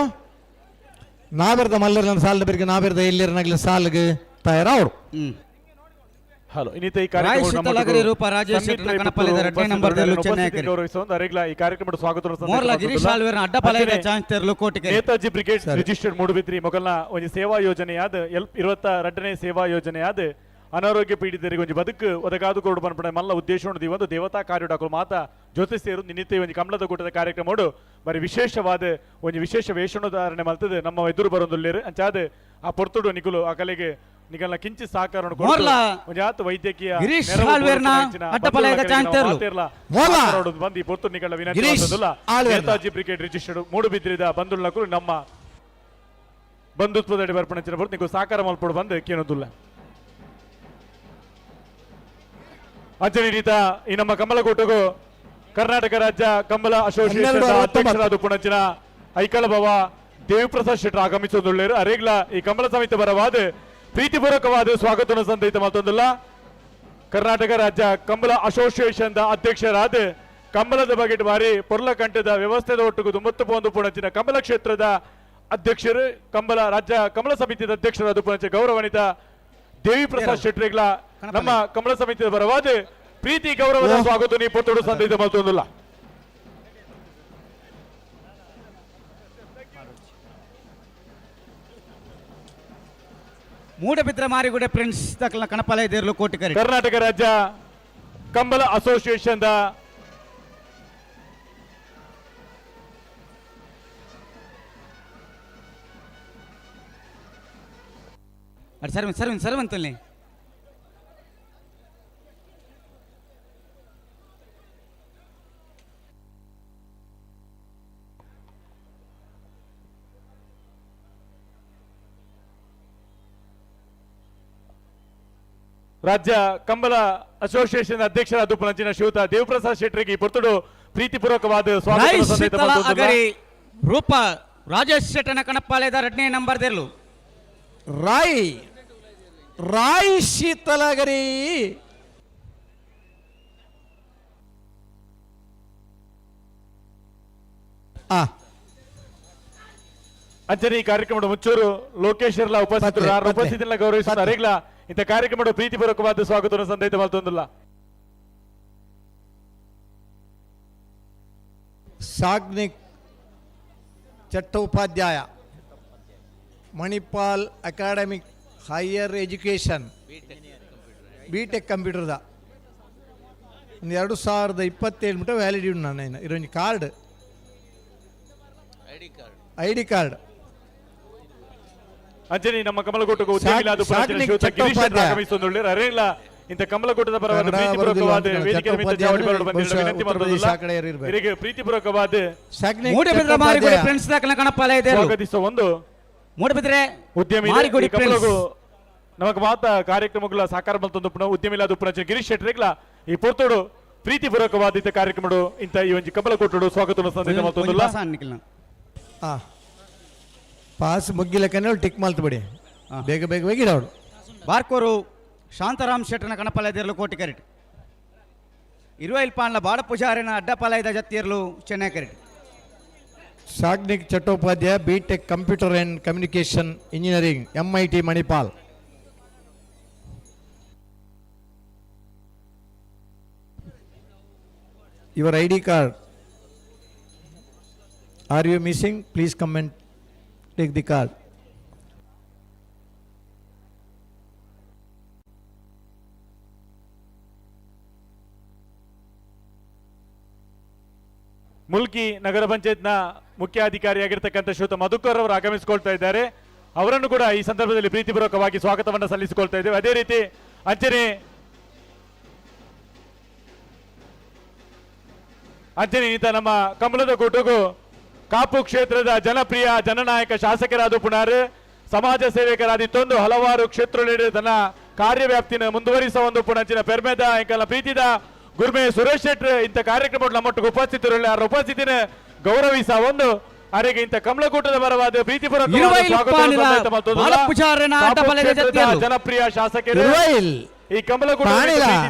ನಾವಿರ್ದ ಮಲ್ಲರ್ನ ಸಾಲದ ಬೆರಿಗೆ ನಾವಿರ್ದ ಎಲ್ಲಿರ್ನಾಗ್ಲಿ ಸಾಲ್ಗೆ ತಯಾರವರು. ಹಲೋ, ಇನ್ನಿತ ಈ ರಾಯ್ ಕಾರ್ಯಕ್ರಮ ಶೀತಲಗರಿ ರೂಪ ರಾಜೇಶ್ ಶೆಟ್ಟರ್ನ ಕಣಪಲ್ಲಿದ್ದಾರೆ. ಎರಡನೇ ನಂಬರ್ ದಲ್ಲೂ ಚೆನ್ನೈ ಕರಿ. ಗೌರವಿಸುವಂತ ಅರೆಗ್ಲ ಈ ಕಾರ್ಯಕ್ರಮದ ಸ್ವಾಗತ. ಮೋರ್ಲಾ ಗಿರೀಶ್ ಆಳ್ವೇರ್ನ ಅಡ್ಡಪಾಲಯದ ಚಾನ್ಸ್ ತೆರಲು ಕೋಟಿಕೆರೆ. ನೇತಾಜಿ ಬ್ರಿಗೇಡ್ ರಿಜಿಸ್ಟರ್ಡ್ ಮೂಡುಬಿದ್ರಿ ಮೊಗಲ್ನ ಒಂದು ಸೇವಾ ಯೋಜನೆಯಾದ ಎಲ್ 22ನೇ ಸೇವಾ ಯೋಜನೆಯಾದ ಅನಾರೋಗ್ಯ ಪೀಡಿತರಿಗೆ ಒಂಜಿ ಬದುಕು ಒದಗಾದು ಕೊಡು ಪನ್ಪುನ ಮಲ್ಲ ಉದ್ದೇಶ ಉಂಡು. ಈ ಒಂದು ದೇವತಾ ಕಾರ್ಯಡಾಕಲು ಮಾತ ಜೊತೆ ಸೇರು ನಿನ್ನಿತ್ತೆ ಒಂಜಿ ಕಮಲದ ಕೂಟದ ಕಾರ್ಯಕ್ರಮಡು ಬರಿ ವಿಶೇಷವಾದ ಒಂಜಿ ವಿಶೇಷ ವೇಷಣೋಧಾರಣೆ ಮಲ್ತದೆ ನಮ್ಮ ಎದುರು ಬರೊಂದುಲ್ಲೇರು. ಅಂಚಾದ ಆ ಪೊರ್ತುಡು ನಿಕುಲು ಆ ಕಲೆಗೆ ನಿಗಲ್ನ ಕಿಂಚಿ ಸಹಕಾರ ಮೋರ್ಲಾ ಒಂಜಿ ಆತ ವೈದ್ಯಕೀಯ ಗಿರೀಶ್ ನೆರವು ಆಳ್ವೇರ್ನ ಕೊಡುವ ಹೆಚ್ಚಿನ ಅಡ್ಡಪಲಯದ ಬಂಧುಗಳ ಚಾನ್ಸ್ ತೆರಲು. ಮಾತೇರ್ಲ ಮೋರ್ಲಾ. ಮಾತಾಡೋದು ಬಂದು ಈ ಪೊರ್ತು ನಿಗಳ ವಿನಂತಿ ಗಿರೀಶ್ ಮಲ್ತೊಂದುಲ್ಲ. ಆಳ್ವೇರ್ನ. ನೇತಾಜಿ ಬ್ರಿಗೇಡ್ ರಿಜಿಸ್ಟರ್ಡ್ ಮೂಡುಬಿದ್ರಿದ ಬಂಧುಲಕುಲು ನಮ್ಮ ಬಂಧುತ್ವದಡಿ ಬರ್ಪಣೆ ಬರ್ತು ನೀವು ಸಾಕಾರ ಮಲ್ಪಡು ಬಂದು ಕೇನೋದುಲ್ಲ. ಅಂಚನೆ ರೀತ ಈ ನಮ್ಮ ಕಮಲಕೋಟೆಗೂ ಕರ್ನಾಟಕ ರಾಜ್ಯ ಕಂಬಳ ಅಸೋಸಿಯೇಷನ್ 1269. ಅಧ್ಯಕ್ಷರಾದ ಪುಣಚಿನ ಐಕಳ ಭವ ದೇವಿಪ್ರಸಾದ್ ಶೆಟ್ಟರ್ ಆಗಮಿಸೋದುಳ್ಳೇರು. ಅರೇಗ್ಲ ಈ ಕಮಲ ಸಮಿತಿ ಬರವಾದ ಪ್ರೀತಿಪೂರ್ವಕವಾದ ಸ್ವಾಗತವನ್ನು ಸಂದಹಿತ ಮತ್ತೊಂದಲ್ಲ. ಕರ್ನಾಟಕ ರಾಜ್ಯ ಕಂಬಳ ಅಸೋಸಿಯೇಷನ್ ಅಧ್ಯಕ್ಷರಾದ ಕಂಬಳದ ಬಗೆಟ್ ಬಾರಿ ಪೊರ್ಲಕಂಠದ ವ್ಯವಸ್ಥೆದ ಒಟ್ಟಿಗೆ ದುಂಬತ್ತು ಪೊಂದು ಪುಣಚಿನ ಕಂಬಳ ಕ್ಷೇತ್ರದ ಅಧ್ಯಕ್ಷರು ಕಂಬಳ ರಾಜ್ಯ ಕಮಲ ಸಮಿತಿಯ ಅಧ್ಯಕ್ಷರಾದ ಪುಣಚ ಗೌರವಾನ್ವಿತ ದೇವಿ ಪ್ರಸಾದ್ ಶೆಟ್ಟರಿಗಳ ನಮ್ಮ ಕಮಲ ಸಮಿತಿಯ ಪರವಾದ ಪ್ರೀತಿ ಗೌರವದ ಸ್ವಾಗತ ನೀವು ಪೊತ್ತೋಡು ಸಂದಹಿತ ಮತ್ತೊಂದಿಲ್ಲ. ಮೂಡಬಿದ್ರ ಮಾರಿಗುಡೆ ಪ್ರಿನ್ಸ್ ದಕ್ಕಲ್ನ ಕಣಪಾಲಯ ದೇರ್ಲು ಕೋಟಿಕೆರೆ. ಕರ್ನಾಟಕ ರಾಜ್ಯ ಕಂಬಳ ಅಸೋಸಿಯೇಷನ್ ಅಡ್ ಸರ್ವನ್ ಸರ್ವನ್ ಸರ್ವಂತಲ್ಲಿ. ರಾಜ್ಯ ಕಂಬಳ ಅಸೋಸಿಯೇಷನ್ ಅಧ್ಯಕ್ಷರಾದ ಪುಣಚಿನ ಶ್ರೀಯುತ ದೇವಪ್ರಸಾದ್ ಶೆಟ್ಟರಿಗೆ ಈ ಪೊರ್ತುಡು ಪ್ರೀತಿಪೂರ್ವಕವಾದ ಸ್ವಾಗತ ರಾಯ್ ಸಂದೇಶ ಶೀತಲ ಮತ್ತೊಂದಲ್ಲ. ಅಗರಿ ರೂಪ ರಾಜೇಶ್ ಶೆಟ್ಟನ ಕಣಪಾಲಯದ ಎರಡನೇ ನಂಬರ್ ದೇರ್ಲು. ರಾಯ್ ರಾಯ್ ಶೀತಲಗರಿ ಆ ಅಂಚನೆ ಈ ಕಾರ್ಯಕ್ರಮದ ಮುಚ್ಚೂರು ಲೋಕೇಶ್ವರ್ಲ ಉಪಸ್ಥಿತರು ಪತ್ರೆ, ಆರ್ ಪತ್ರೆ. ಉಪಸ್ಥಿತಿಯನ್ನ ಗೌರವಿಸುತ್ತಾರೆ. ಅರೆಗ್ಲ ಇಂಥ ಕಾರ್ಯಕ್ರಮದ ಪ್ರೀತಿಪೂರ್ವಕವಾದ ಸ್ವಾಗತವನ್ನು ಸಂದೇಶ ಮತ್ತೊಂದಲ್ಲ. Sagnik Chattopadhyay Manipal academic higher education B tech ಕಂಪ್ಯೂಟರ್ದ ಒಂದು 2027 ಮುಟ ವ್ಯಾಲಿಡ್ ಉಂಡು. ನಾನು ಇರೊಂಜಿ card, I D card. ಅಂಚನೆ ನಮ್ಮ ಕಮಲಗೋಟకు ಉದ್ಯಮಿಲಾದ ಪುಣಚಿನ ಸಾಗ್ನಿಕ್ ಶ್ರೀಯುತ ಗಿರೀಶ್ ಚಟ್ಟೋಪಾಧ್ಯಾಯ. ಆಗಮಿಸುವಂದುಳ್ಳಿ ಅರೆಗ್ಲ ಇಂಥ ಕಮಲಗೋಟದ ಪರವಾದ ಕನ್ನಡ ಪ್ರೀತಿಪೂರ್ವಕವಾದ ಬರುದಿಲ್ಲ ಅಂತ ವೇದಿಕೆ ನಿಮಿತ್ತ ಚಟ್ಟೋಪಾಧ್ಯಾಯ ಚಾವಡಿ ಬರಲು ಬಂದಿರುವ ಬಹುಶಃ ವಿನಂತಿ ಉತ್ತರ ಪ್ರದೇಶ ಮತ್ತೊಂದಲ್ಲ. ಆ ಕಡೆ ಇರ್ಬೇಕು. ಇವರಿಗೆ ಪ್ರೀತಿಪೂರ್ವಕವಾದ ಸಾಗ್ನಿಕ್ ಮೂಡಬಿದ್ರ ಮಾರಿಗುಡಿ ಚಟ್ಟೋಪಾಧ್ಯಾಯ ಪ್ರಿನ್ಸ್ ದಕ್ಕಲ್ನ ಕಣಪಾಲಯ ದೇರ್ಲು. ಸ್ವಾಗತಿಸುವ ಒಂದು ಮೂಡಬಿದ್ರೆ ಉದ್ಯಮಿ ಇದೆ. ಮಾರಿಗುಡಿ ಈ ಕಮಲಗು ಪ್ರಿನ್ಸ್ ನಮಕ್ ಮಾತ ಕಾರ್ಯಕ್ರಮಗಳ ಸಾಕಾರ ಮಲ್ತೊಂದು ಪುನಃ ಉದ್ಯಮಿಲಾದ ಪುನಃ ಗಿರೀಶ್ ಶೆಟ್ಟರಿಗ್ಲ ಈ ಪೊರ್ತುಡು ಪ್ರೀತಿಪೂರ್ವಕವಾದ ಇಂಥ ಕಾರ್ಯಕ್ರಮಡು ಇಂಥ ಈ ಒಂಜಿ ಕಮಲ ಕೊಟ್ಟುಡು ಸ್ವಾಗತವನ್ನು ಸಂದೇಶ ಮತ್ತೊಂದಲ್ಲ. ಆ ಪಾಸ್ ಮುಗ್ಗಿಲಕ್ಕನೆ ಟಿಕ್ ಮಾಲ್ತು ಬಿಡಿ, ಬೇಗ ಬೇಗ ಬೇಗ ಇಡವಳು. ಬಾರ್ಕೋರು ಶಾಂತಾರಾಮ್ ಶೆಟ್ಟನ ಕಣಪಾಲಯ ದೇರ್ಲು ಕೋಟಿಕೆರೆಟ್. ಇರುವೈಲ್ ಪಾಂಡ್ಲ ಬಾಡ ಪೂಜಾರಿನ ಅಡ್ಡಪಾಲಯದ ಜತ್ತಿಯರ್ಲು ಚೆನ್ನೈ ಕರೆಟ್. Sagnik Chattopadhyay B tech computer and communication engineering M I T Manipal. Your I D card are you missing? Please come and take the card. Mulki ನಗರ ಪಂಚಾಯತ್ನ ಮುಖ್ಯಾಧಿಕಾರಿಯಾಗಿರ್ತಕ್ಕಂಥ ಶ್ರೀಯುತ ಮಧುಕರ್ ಅವರು ಆಗಮಿಸಿಕೊಳ್ತಾ ಇದ್ದಾರೆ. ಅವರನ್ನು ಕೂಡ ಈ ಸಂದರ್ಭದಲ್ಲಿ ಪ್ರೀತಿಪೂರ್ವಕವಾಗಿ ಸ್ವಾಗತವನ್ನು ಸಲ್ಲಿಸಿಕೊಳ್ತಾ ಇದ್ದೇವೆ. ಅದೇ ರೀತಿ ಅಂಚನೆ ಅಂಚನೆ ಈತ ನಮ್ಮ ಕಮಲದ ಕೂಟಗೂ ಕಾಪು ಕ್ಷೇತ್ರದ ಜನಪ್ರಿಯ ಜನನಾಯಕ ಶಾಸಕರಾದ ಪುಣಾರ್ ಸಮಾಜ ಸೇವಕರಾದಿತ್ತೊಂದು ಹಲವಾರು ಕ್ಷೇತ್ರಗಳಲ್ಲಿ ತನ್ನ ಕಾರ್ಯವ್ಯಾಪ್ತಿನ ಮುಂದುವರಿಸುವ ಒಂದು ಪುಣಂಚಿನ ಪೆರ್ಮೆದ ಎಂಕಲ್ನ ಪ್ರೀತಿದ ಗುರ್ಮೆ ಸುರೇಶ್ ಶೆಟ್ರ್ ಇಂಥ ಕಾರ್ಯಕ್ರಮ ನಮ್ಮೊಟ್ಟಿಗೆ ಉಪಸ್ಥಿತರಲ್ಲಿ ಅವರ ಉಪಸ್ಥಿತಿನ ಗೌರವಿಸ ಒಂದು ಅರೆಗೆ ಇಂಥ ಕಮಲಕೂಟದ ಪರವಾದ ಪ್ರೀತಿಪೂರ್ವಕವಾದ ಇರುವೈಲ್ ಸ್ವಾಗತವನ್ನು ಪಾನಿಲ ಸಂದರ್ಭ ಮತ್ತೊಂದು ಬಾಲಪೂಜಾರನ ಕಾಪು ಅಡ್ಡಬಲದ ಕ್ಷೇತ್ರದ ಜೊತೆಯಲ್ಲೂ. ಜನಪ್ರಿಯ ಶಾಸಕರು ಇರುವೈಲ್ ಈ ಕಮಲಕೂಟ ಪಾಣಿಲ.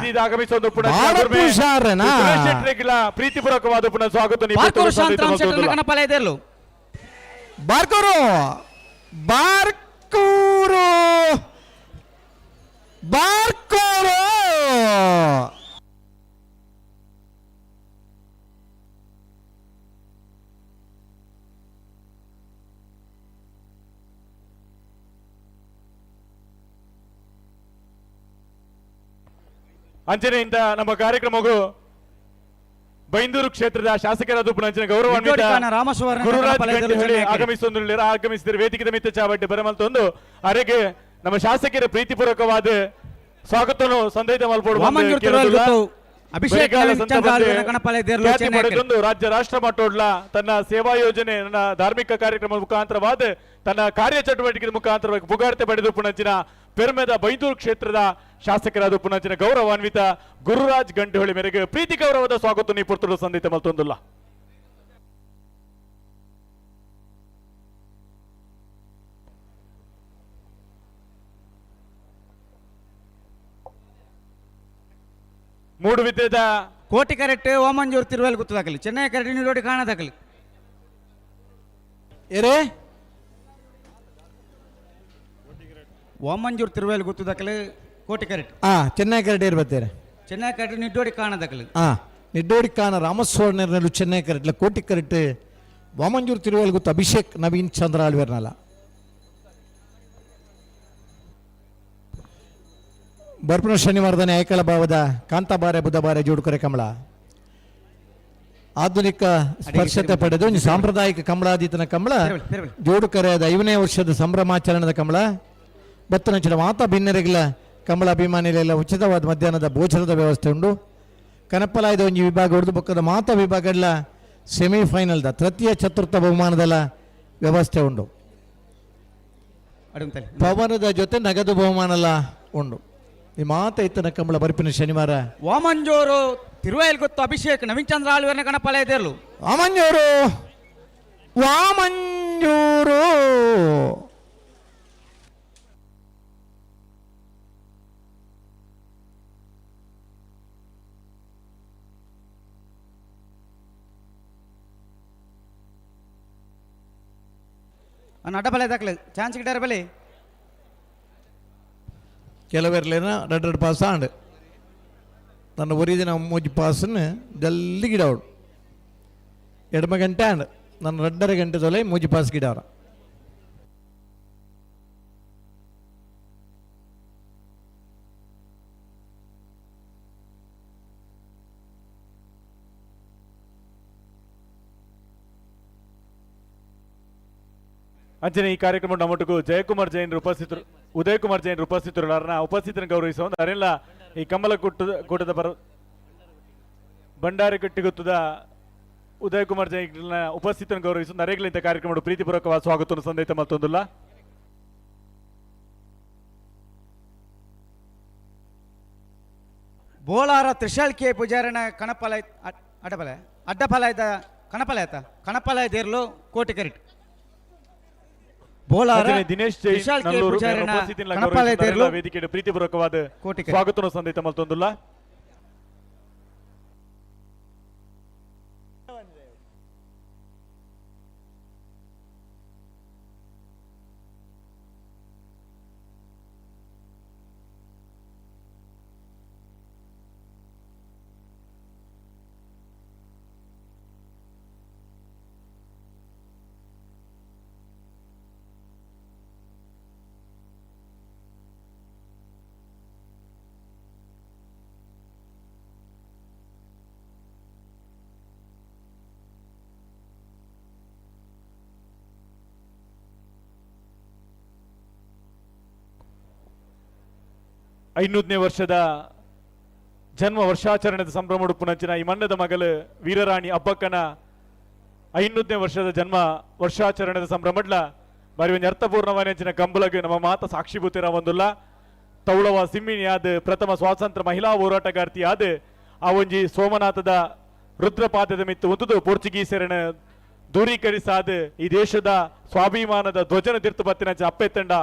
ಆಗಮಿಸುವ ಒಂದು ಪುನಃ ಬಾಲಪೂಜಾರನ. ಸುರೇಶ್ ಶೆಟ್ರಿಗಳ ಪ್ರೀತಿಪೂರ್ವಕವಾದ ಪುನಃ ಸ್ವಾಗತ ನೀವು ಬಾರ್ಕೂರು ಶಾಂತರಾಮ್ ಮತ್ತೊಂದು ಶೆಟ್ಟರ್ನ ಕಣಪಾಲ ಎದಿರ್ಲು. ಬಾರ್ಕೂರು, ಬಾರ್ಕೂರು, ಬಾರ್ಕೂರು. ಅಂಚನೆಯಿಂದ ನಮ್ಮ ಕಾರ್ಯಕ್ರಮಕ್ಕೂ ಬೈಂದೂರು ಕ್ಷೇತ್ರದ ಶಾಸಕರಾದ ಪುನಂಚಿನ ಗೌರವಾನ್ವಿತ ನಿಡ್ಡೋಡಿಕಾನ ರಾಮಸುವರ್ಣ ಗುರುರಾಜ್ ಕಣಪಾಲ ಎದುರು ಗಂಟಿಹೊಳಿ ಚೆನ್ನೈ. ಆಗಮಿಸುವ ಆಗಮಿಸಿದರೆ ವೇದಿಕೆ ಮಿತ್ತ ಚಾವಡ್ಡೆ ಬರಮಲ್ತೊಂದು ಅರೆಗೆ ನಮ್ಮ ಶಾಸಕರ ಪ್ರೀತಿಪೂರ್ವಕವಾದ ಸ್ವಾಗತವನ್ನು ಸಂದೇಶ ಮಲ್ಪೋಡು ವಾಮಂಜೂರು ತಿರುವಲ್ ಗುತ್ತು ಅಭಿಷೇಕ್ ನವೀನ್ ಚಂದ್ರ ಆಳ್ವೆನ ಕಣಪಾಲ ಎದಿರ್ಲು ಖ್ಯಾತಿ ಚೆನ್ನೈ. ಪಡೆದೊಂದು ರಾಜ್ಯ ರಾಷ್ಟ್ರ ಮಟ್ಟೋಡ್ಲ ತನ್ನ ಸೇವಾ ಯೋಜನೆ, ನನ್ನ ಧಾರ್ಮಿಕ ಕಾರ್ಯಕ್ರಮದ ಮುಖಾಂತರವಾದ ತನ್ನ ಕಾರ್ಯಚಟುವಟಿಕೆ ಮುಖಾಂತರವಾಗಿ ಪುಗಾರ್ತೆ ಪಡೆದು ಪುಣಂಚಿನ ಪೆರ್ಮೆದ ಬೈಂದೂರು ಕ್ಷೇತ್ರದ ಶಾಸಕರಾದ ಪುಣಂಚಿನ ಗೌರವಾನ್ವಿತ ಗುರುರಾಜ್ ಗಂಟಿಹೊಳಿ ಮೇರೆಗೆ ಪ್ರೀತಿ ಗೌರವದ ಸ್ವಾಗತ ನೀ ಪುರ್ತುಡು ಸಂದಿತ ಮಲ್ತೊಂದುಲ್ಲ. ಮೂಡು ವಿದ್ಯದ ಕೋಟಿ ಕರೆಕ್ಟ್ ಓಮಂಜೂರು ತಿರುವಲ್ ಗುತ್ತು ದಾಖಲೆ, ಚೆನ್ನೈ ಕರೆಕ್ಟ್ ನಿಡೋಡಿ ಕಾಣ ದಾಖಲೆ. ಎರೆ. ಓಮಂಜೂರು ತಿರುವಲ್ ಗುತ್ತು ದಾಖಲೆ ಕೋಟಿ ಕರೆಕ್ಟ್. ಆ ಚೆನ್ನೈ ಕರಟೆ ಇರ್ಬತ್ತೀರ. ಚೆನ್ನೈ ಕರೆಕ್ಟ್ ನಿಡ್ಡೋಡಿ ಕಾಣ ದಾಖಲೆ. ಆ ನಿಡ್ಡೋಡಿಕಾನ ರಾಮಸ್ವರ್ಣರ್ನಲ್ಲೂ ಚೆನ್ನೈ ಕರೆಟ್ಲ ಕೋಟಿ ಕರೆಟ್ ವಾಮಂಜೂರು ತಿರುವಲ್ ಗುತ್ತು ಅಭಿಷೇಕ್ ನವೀನ್ ಚಂದ್ರ ಆಳ್ವೇರ್ನಲ್ಲ. ಬರ್ಪಣ ಶನಿವಾರದ ಐಕಳ ಭಾವದ ಕಾಂತಾಬಾರೆ ಬುಧಬಾರೆ ಜೋಡುಕರೆ ಕಮಲ ಆಧುನಿಕ ಸ್ಪರ್ಶತೆ ಪಡೆದು ಇನ್ನು ಸಾಂಪ್ರದಾಯಿಕ ಕಮಲಾದೀತನ ಕಮಲ ತಿರುವಳಿ, ತಿರುವಳಿ. ಜೋಡುಕರೆಯಾದ 5ನೇ ವರ್ಷದ ಸಂಭ್ರಮಾಚರಣದ ಕಮಲ ಬತ್ತನಂಚಿನ ಮಾತಾ ಭಿನ್ನರಿಗಳ ಕಮಲ ಅಭಿಮಾನಿಗಳೆಲ್ಲ ಉಚಿತವಾದ ಮಧ್ಯಾಹ್ನದ ಭೋಜನದ ವ್ಯವಸ್ಥೆ ಉಂಟು. ಕನಪಲಾಯದ ಒಂಜಿ ವಿಭಾಗ ಉರ್ದು ಬೊಕ್ಕದ ಮಾತಾ ವಿಭಾಗಗಳ ಸೆಮಿಫೈನಲ್ದ ತೃತೀಯ ಚತುರ್ಥ ಬಹುಮಾನದಲ್ಲ ವ್ಯವಸ್ಥೆ ಉಂಟು. ಅಡುಂತಲೆ. ಪವನದ ಜೊತೆ ನಗದು ಬಹುಮಾನಲ್ಲ ಉಂಡು. ಈ ಮಾತ ಇತ್ತನ ಕಂಬಳ ಬರ್ಪಿನ ಶನಿವಾರ. ವಾಮಂಜೂರು ತಿರುವಲ್ ಗುತ್ತು ಅಭಿಷೇಕ್ ನವೀನ್ ಚಂದ್ರ ಆಳ್ವೆನ ಕಣಪಾಲ ಎದಿರ್ಲು. ವಾಮಂಜೂರು, ವಾಮಂಜೂರು. ಅನ್ನ ಅಡ್ಡಬಲೆ ದಾಖಲೆ ಚಾನ್ಸ್ ಗಿಡಾರ ಬಲೆ. ಕೆಲವೆರ್ಲೇನ ರೆಡ್ ರೆಡ್ ಪಾಸ್ ಆಂಡ್ ನನ್ನ ಒರಿ ದಿನ ಮೂಜಿ ಪಾಸನ್ನು ಜಲ್ದಿ ಗಿಡವಡು ಎಡಮ ಗಂಟೆ ಆಂಡ್ ನನ್ನ 2.5 ಗಂಟೆ ತೊಲೆ ಮೂಜಿ ಪಾಸ್ ಗಿಡವರ. ಅಂಚನೆ ಈ ಕಾರ್ಯಕ್ರಮ ನಮ್ಮೊಟ್ಟಿಗೂ ಜಯಕುಮಾರ್ ಜೈನ್ ಉಪಸ್ಥಿತರು, ಉದಯ್ ಕುಮಾರ್ ಜೈನ್ ಉಪಸ್ಥಿತರು. ಅವರನ್ನ ಉಪಸ್ಥಿತರನ್ನು ಗೌರವಿಸುವ ಒಂದು ಅರೆಲ್ಲ ಈ ಕಮಲ ಕೂಟದ ಕೂಟದ ಪರ ಭಂಡಾರಕಟ್ಟಿಗುತ್ತದ ಉದಯ್ ಕುಮಾರ್ ಜೈನ್ ಉಪಸ್ಥಿತರನ್ನು ಗೌರವಿಸುವ ನರೇಗಲಿಂದ ಕಾರ್ಯಕ್ರಮ ಪ್ರೀತಿಪೂರ್ವಕವಾದ ಸ್ವಾಗತವನ್ನು ಸಂದೇಶ ಮತ್ತೊಂದಿಲ್ಲ. ಬೋಳಾರ ತ್ರಿಶಾಲ್ ಕೆ ಪೂಜಾರನ ಕಣಪಾಲ ಅಡ್ಡಬಲೆ ಅಡ್ಡಫಲ ಇದ್ದ ಕಣಪಾಲ ಆಯ್ತಾ ಕಣಪಾಲ ಎದಿರ್ಲು ಕೋಟಿ ಕರೆಕ್ಟ್. ಬೋಳಾರ ಅಂಚನೆ ದಿನೇಶ್ ಜೈನ್ ತ್ರಿಶಾಲ್ ಕೆ ನಲ್ಲೂರು ಪೂಜಾರನ ಉಪಸ್ಥಿತಿಯನ್ನು ಕಣಪಾಲ ಗೌರವಿಸುವ ಎದಿರ್ಲು ವೇದಿಕೆಗೆ ಪ್ರೀತಿಪೂರ್ವಕವಾದ ಕೋಟಿ ಕರೆಕ್ಟ್. ಸ್ವಾಗತವನ್ನು ಸಂದೇಶ ಮತ್ತೊಂದಿಲ್ಲ. 500ನೇ ವರ್ಷದ ಜನ್ಮ ವರ್ಷಾಚರಣೆದ ಸಂಭ್ರಮ ಉಡುಪುನಂಚಿನ ಈ ಮಣ್ಣದ ಮಗಲು ವೀರರಾಣಿ ಅಬ್ಬಕ್ಕನ 500ನೇ ವರ್ಷದ ಜನ್ಮ ವರ್ಷಾಚರಣೆದ ಸಂಭ್ರಮಡ್ಲ ಬಾರಿ ಒಂಜಿ ಅರ್ಥಪೂರ್ಣವಾದ ಕಂಬುಲಗ್ ನಮ್ಮ ಮಾತ ಸಾಕ್ಷಿಭೂತಿರ ಒಂದುಲ್ಲ. ತೌಳವ ಸಿಮ್ಮಿನಿಯಾದ ಪ್ರಥಮ ಸ್ವಾತಂತ್ರ್ಯ ಮಹಿಳಾ ಹೋರಾಟಗಾರ್ತಿಯಾದ ಆ ಒಂಜಿ ಸೋಮನಾಥದ ರುದ್ರಪಾದದ ಮಿತ್ತು ಒಂದುದು ಪೋರ್ಚುಗೀಸರನ ದೂರೀಕರಿಸಾದ ಈ ದೇಶದ ಸ್ವಾಭಿಮಾನದ ಧ್ವಜನ ತಿರ್ತು ಬತ್ತಿನಂಚ ಅಪ್ಪೆತ್ತಂಡ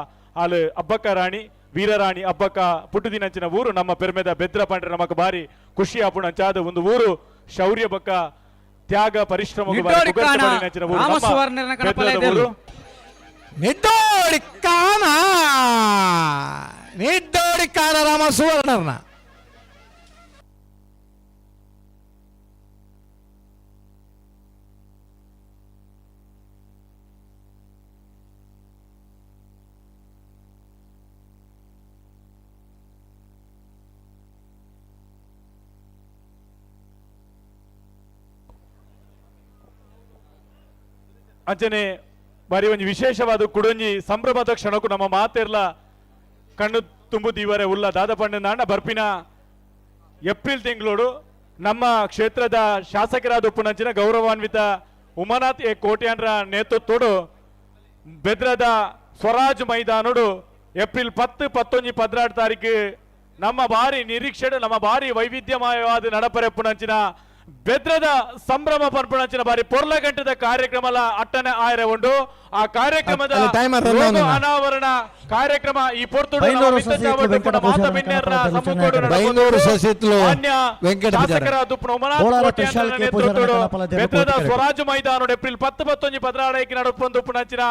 ಆಲು ಅಬ್ಬಕ್ಕ ರಾಣಿ ವೀರರಾಣಿ ಅಬ್ಬಕ್ಕ ಪುಟ್ಟುದಿನಂಚಿನ ಊರು ನಮ್ಮ ಪೆರ್ಮೆದ ಬೆದ್ರ ಪಂಡ್ರೆ ನಮಕ್ ಬಾರಿ ಖುಷಿ ಆಪುಣಂಚಾದ ಒಂದು ಊರು ಶೌರ್ಯ ಬಕ್ಕ ತ್ಯಾಗ ಪರಿಶ್ರಮ ನಿಟ್ಟೋಡಿಕ್ಕಾಣ ರಾಮಸುವರ್ಣನ ಕಣಪಲೆ ಊರು. ನಿಡ್ಡೋಡಿಕ್ಕಾನ ನಿಡ್ಡೋಡಿಕ್ಕಾನ ರಾಮ ಸುವರ್ಣರ್ನ. ಅಂಚನೆ ಬಾರಿ ಒಂಜಿ ವಿಶೇಷವಾದ ಕುಡೊಂಜಿ ಸಂಭ್ರಮದ ಕ್ಷಣಕ್ಕೂ ನಮ್ಮ ಮಾತೆರ್ಲ ಕಣ್ಣು ತುಂಬು ದೀವರೆ ಉಲ್ಲ ದಾದ ಪಂಡ ಬರ್ಪಿನ ಏಪ್ರಿಲ್ ತಿಂಗಳೋಡು ನಮ್ಮ ಕ್ಷೇತ್ರದ ಶಾಸಕರಾದ ಉಪ್ಪುನಂಚಿನ ಗೌರವಾನ್ವಿತ ಉಮಾನಾಥ್ ಎ ಕೋಟ್ಯಾನ್ರ ನೇತೃತ್ವಡು ಬೆದ್ರದ ಸ್ವರಾಜ್ ಮೈದಾನೋಡು ಏಪ್ರಿಲ್ 10, 11, 12 ತಾರೀಕು ನಮ್ಮ ಭಾರಿ ನಿರೀಕ್ಷೆ ನಮ್ಮ ಭಾರಿ ವೈವಿಧ್ಯಮಯವಾದ ನಡಪರೆಪ್ಪುನಂಚಿನ ಬೆದ್ರದ ಸಂಭ್ರಮ ಪರ್ಪುಣಂಚಿನ ಬಾರಿ ಪೊರ್ಲ ಗಂಟದ ಕಾರ್ಯಕ್ರಮಲ ಅಟ್ಟನೆ ಆಯರೆ ಉಂಡು. ಆ ಕಾರ್ಯಕ್ರಮದ ಅಲ್ಲಿ timer run logo ಆಗುನ. ಅನಾವರಣ ಕಾರ್ಯಕ್ರಮ ಈ ಪೊರ್ತುಡು ನಮ್ಮ ಬೈಂದೂರು ಮಿತ್ತ ಸಸಿಹಿತ್ಲು ಚಾವಡಿ ವೆಂಕಟ ಪುಣ ಮಾತ ಪೂಜಾರನ ಬಿನ್ನೆರ್ನ ಕಣಪಲದಲ್ಲಿ ಸಮ್ಮುಖೋಡು ಚೆನ್ನೈ. ಬೈಂದೂರು ಸಸಿಹಿತ್ಲು ಮಾನ್ಯ ವೆಂಕಟ ಪೂಜಾರ. ಶಾಸಕರ ದುಪ್ಪುನ ಉಮಾನಾಥ್ ಬೋಳಾರ ಕೋಟ್ಯಾನ್ರ ತ್ರಿಶಾಲ್ ಕೆ ಪೂಜಾರನ ನೇತೃತ್ವಡು ಕಣಪಲದಲ್ಲಿ ಬೆದ್ರದ ಕೋಟಿಕರೆ. ಸ್ವರಾಜ್ ಮೈದಾನ ಏಪ್ರಿಲ್ 10, 11, 16 ನಡುಪೊಂದು ಪುಣಂಚಿನ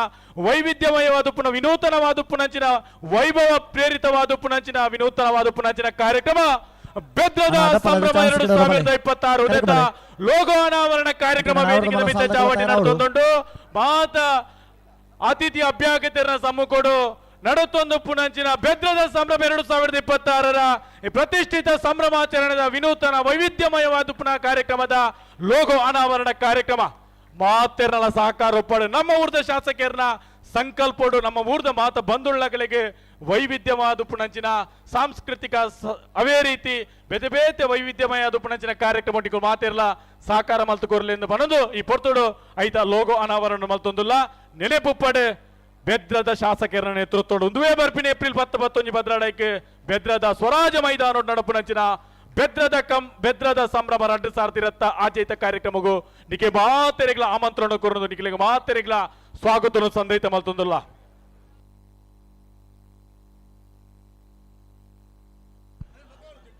ವೈವಿಧ್ಯಮಯವಾದ ಪುಣ ವಿನೂತನವಾದ ಪುಣಂಚಿನ ವೈಭವ ಪ್ರೇರಿತವಾದ ಪುಣಂಚಿನ ವಿನೂತನವಾದ ಪುಣಂಚಿನ ಕಾರ್ಯಕ್ರಮ ಬೆದ್ರದ ಅಣ್ಣ, ಅದಪ್ಪ, ಸಂಭ್ರಮ ಅದು ಎರಡು ಚಾನ್ಸ್ ಸಾವಿರದ ಇಪ್ಪತ್ತಾರು ಕರೆಕ್ಟ್ ಉದಯದ ಬಲೆ. ಲೋಗೋ ಅನಾವರಣ ಕಾರ್ಯಕ್ರಮ ಇದನ್ನ ವೇದಿಕೆ ಅವರು ಮಿತ್ತ ಸಾಧಕ ಚಾವಟಿ ತಯಾರಾವರು. ನಡೆದೊಂದುಂಟು. ಮಾತ ಅತಿಥಿ ಅಭ್ಯಾಗತರ ಸಮ್ಮುಖೋಡು ನಡುತ್ತೊಂದು ಪುನಂಚಿನ ಬೆದ್ರದ ಸಂಭ್ರಮ 2026ರ ಈ ಪ್ರತಿಷ್ಠಿತ ಸಂಭ್ರಮಾಚರಣೆದ ವಿನೂತನ ವೈವಿಧ್ಯಮಯವಾದ ಪುನಃ ಕಾರ್ಯಕ್ರಮದ ಲೋಗೋ ಅನಾವರಣ ಕಾರ್ಯಕ್ರಮ ಮಾತೆರ್ನಲ ಸಹಕಾರ ಒಪ್ಪಾಡು ನಮ್ಮ ಊರ್ದ ಶಾಸಕರ್ನ ಸಂಕಲ್ಪೋಡು ನಮ್ಮ ಊರ್ದ ಮಾತ ಬಂಧುಳ್ಳಗಳಿಗೆ ವೈವಿಧ್ಯವಾದ ಪುಣಂಚಿನ ಸಾಂಸ್ಕೃತಿಕ ಅವೇ ರೀತಿ ಬೇತೆ ಬೇತೆ ವೈವಿಧ್ಯಮಯ ಪುಣಂಚಿನ ಕಾರ್ಯಕ್ರಮ ಮಾತಿರ್ಲ ಸಹಕಾರ ಮಲ್ತು ಕೊರಲೆಂದು ಬನದು ಈ ಪೊರ್ತುಡು ಐತ ಲೋಗೋ ಅನಾವರಣ ಮಲ್ತೊಂದುಲ್ಲ. ನೆನೆಪುಪ್ಪಡು ಬೆದ್ರದ ಶಾಸಕರ ನೇತೃತ್ವಡು ಒಂದುವೇ ಬರ್ಪಿನ ಏಪ್ರಿಲ್ 10, 11, 12 ಬೆದ್ರದ ಸ್ವರಾಜ ಮೈದಾನ ನಡಪುನಂಚಿನ ಬೆದ್ರದ ಕಂ ಬೆದ್ರದ ಸಂಭ್ರಮ ರಂಡು ಸಾರ್ತಿರತ್ತ ಆಚಯಿತ ಕಾರ್ಯಕ್ರಮಗೂ ನಿಕೆ ಮಾತೆರೆಗ್ಲ ಆಮಂತ್ರಣ ಕೊರದು ನಿಖಿಲಿಗೆ ಮಾತೆರೆಗ್ಲ ಸ್ವಾಗತನು ಸಂದೈತ ಮಲ್ತೊಂದುಲ್ಲ.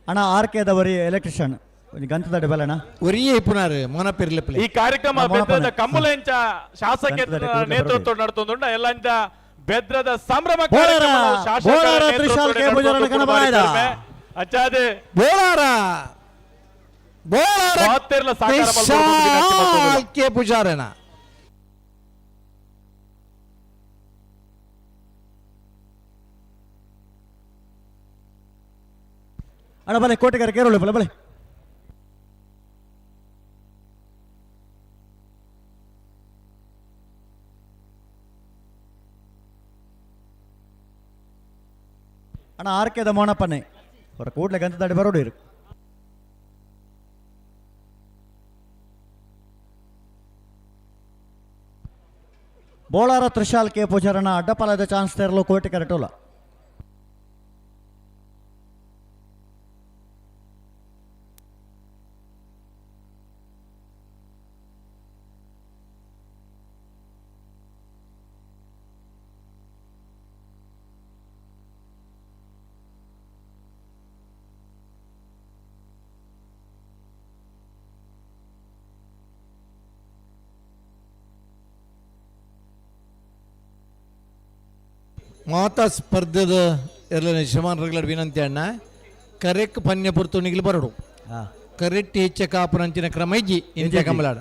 ಅಣ್ಣ ಆರ್ ಕೆ ದವರಿ ಎಲೆಕ್ಟ್ರಿಷಿಯನ್ ಗಂತದ ಬಲಣ್ಣ. ಒರಿಯೇ ಇಪ್ಪುನಾರು ಮೊನಪಿರ್ಲಿಪ್ಲೆ. ಈ ಕಾರ್ಯಕ್ರಮ ನಮ್ಮ ಬೆದ್ರದ ಮೋನಪ್ಪನೇ. ಕಂಬುಲೆಂಚ ಶಾಸಕರ ಗಂತದ ಕೂಡ್ಲೆ ನೇತೃತ್ವ ನಡತೊಂದುಂಡ ಎಲ್ಲಂಚ ಬೆದ್ರದ ಸಂಭ್ರಮ ಬೋಳಾರ, ಕಾರ್ಯಕ್ರಮ ಶಾಸಕರ ಬೋಳಾರ ನೇತೃತ್ವದಲ್ಲಿ ತ್ರಿಶಾಲ್ ಕೆ ಪೂಜಾರನ ನಡತೊಂದು ಕಣಬಾಯ್ದ. ಅಚ್ಚಾದೆ ಬೋಳಾರ ಬೋಳಾರ ಮಾತೆರ್ಲ ಸಹಕಾರ ಮಲ್ತೊಂದು ವಿನಂತಿ ಮಲ್ತೊಂದುಲ್ಲ. ವಿಶಾಲ್ ಕೆ ಪೂಜಾರನ. ಅಣ್ಣ ಬಲೆ ಕೋಟೆಗಾರ ಕೇರಳ ಬಲೆ ಬಲೆ. ಅಣ್ಣ ಆರ್ ಕೆದ ಮೋನಪ್ಪನೇ ಹೊರ ಕೂಡ್ಲೆ ಗಂತದಾಡಿ ಬರೋಡು ಇರು. ಬೋಳಾರ ತ್ರಿಶಾಲ್ ಕೆ ಪೂಜಾರನ ಅಡ್ಡಪಾಲದ ಚಾನ್ಸ್ ತೇರಲು ಕೋಟೆ ಕರೆಟೋಲ. ಮಾತಾ ಸ್ಪರ್ಧೆದ ಎಲ್ಲ ಯಜಮಾನರುಗಳ ವಿನಂತಿ ಅಣ್ಣ, ಕರೆಕ್ ಪನ್ಯ ಪುರ್ತುಣಿಗ್ಲು ಬರಡು ಕರೆಕ್ಟ್ ಹೆಚ್ಚ ಕಾಪುನಂಚಿನ ಕ್ರಮ ಇಜ್ಜಿ ಇಂಚ ಕಮಲಾಡ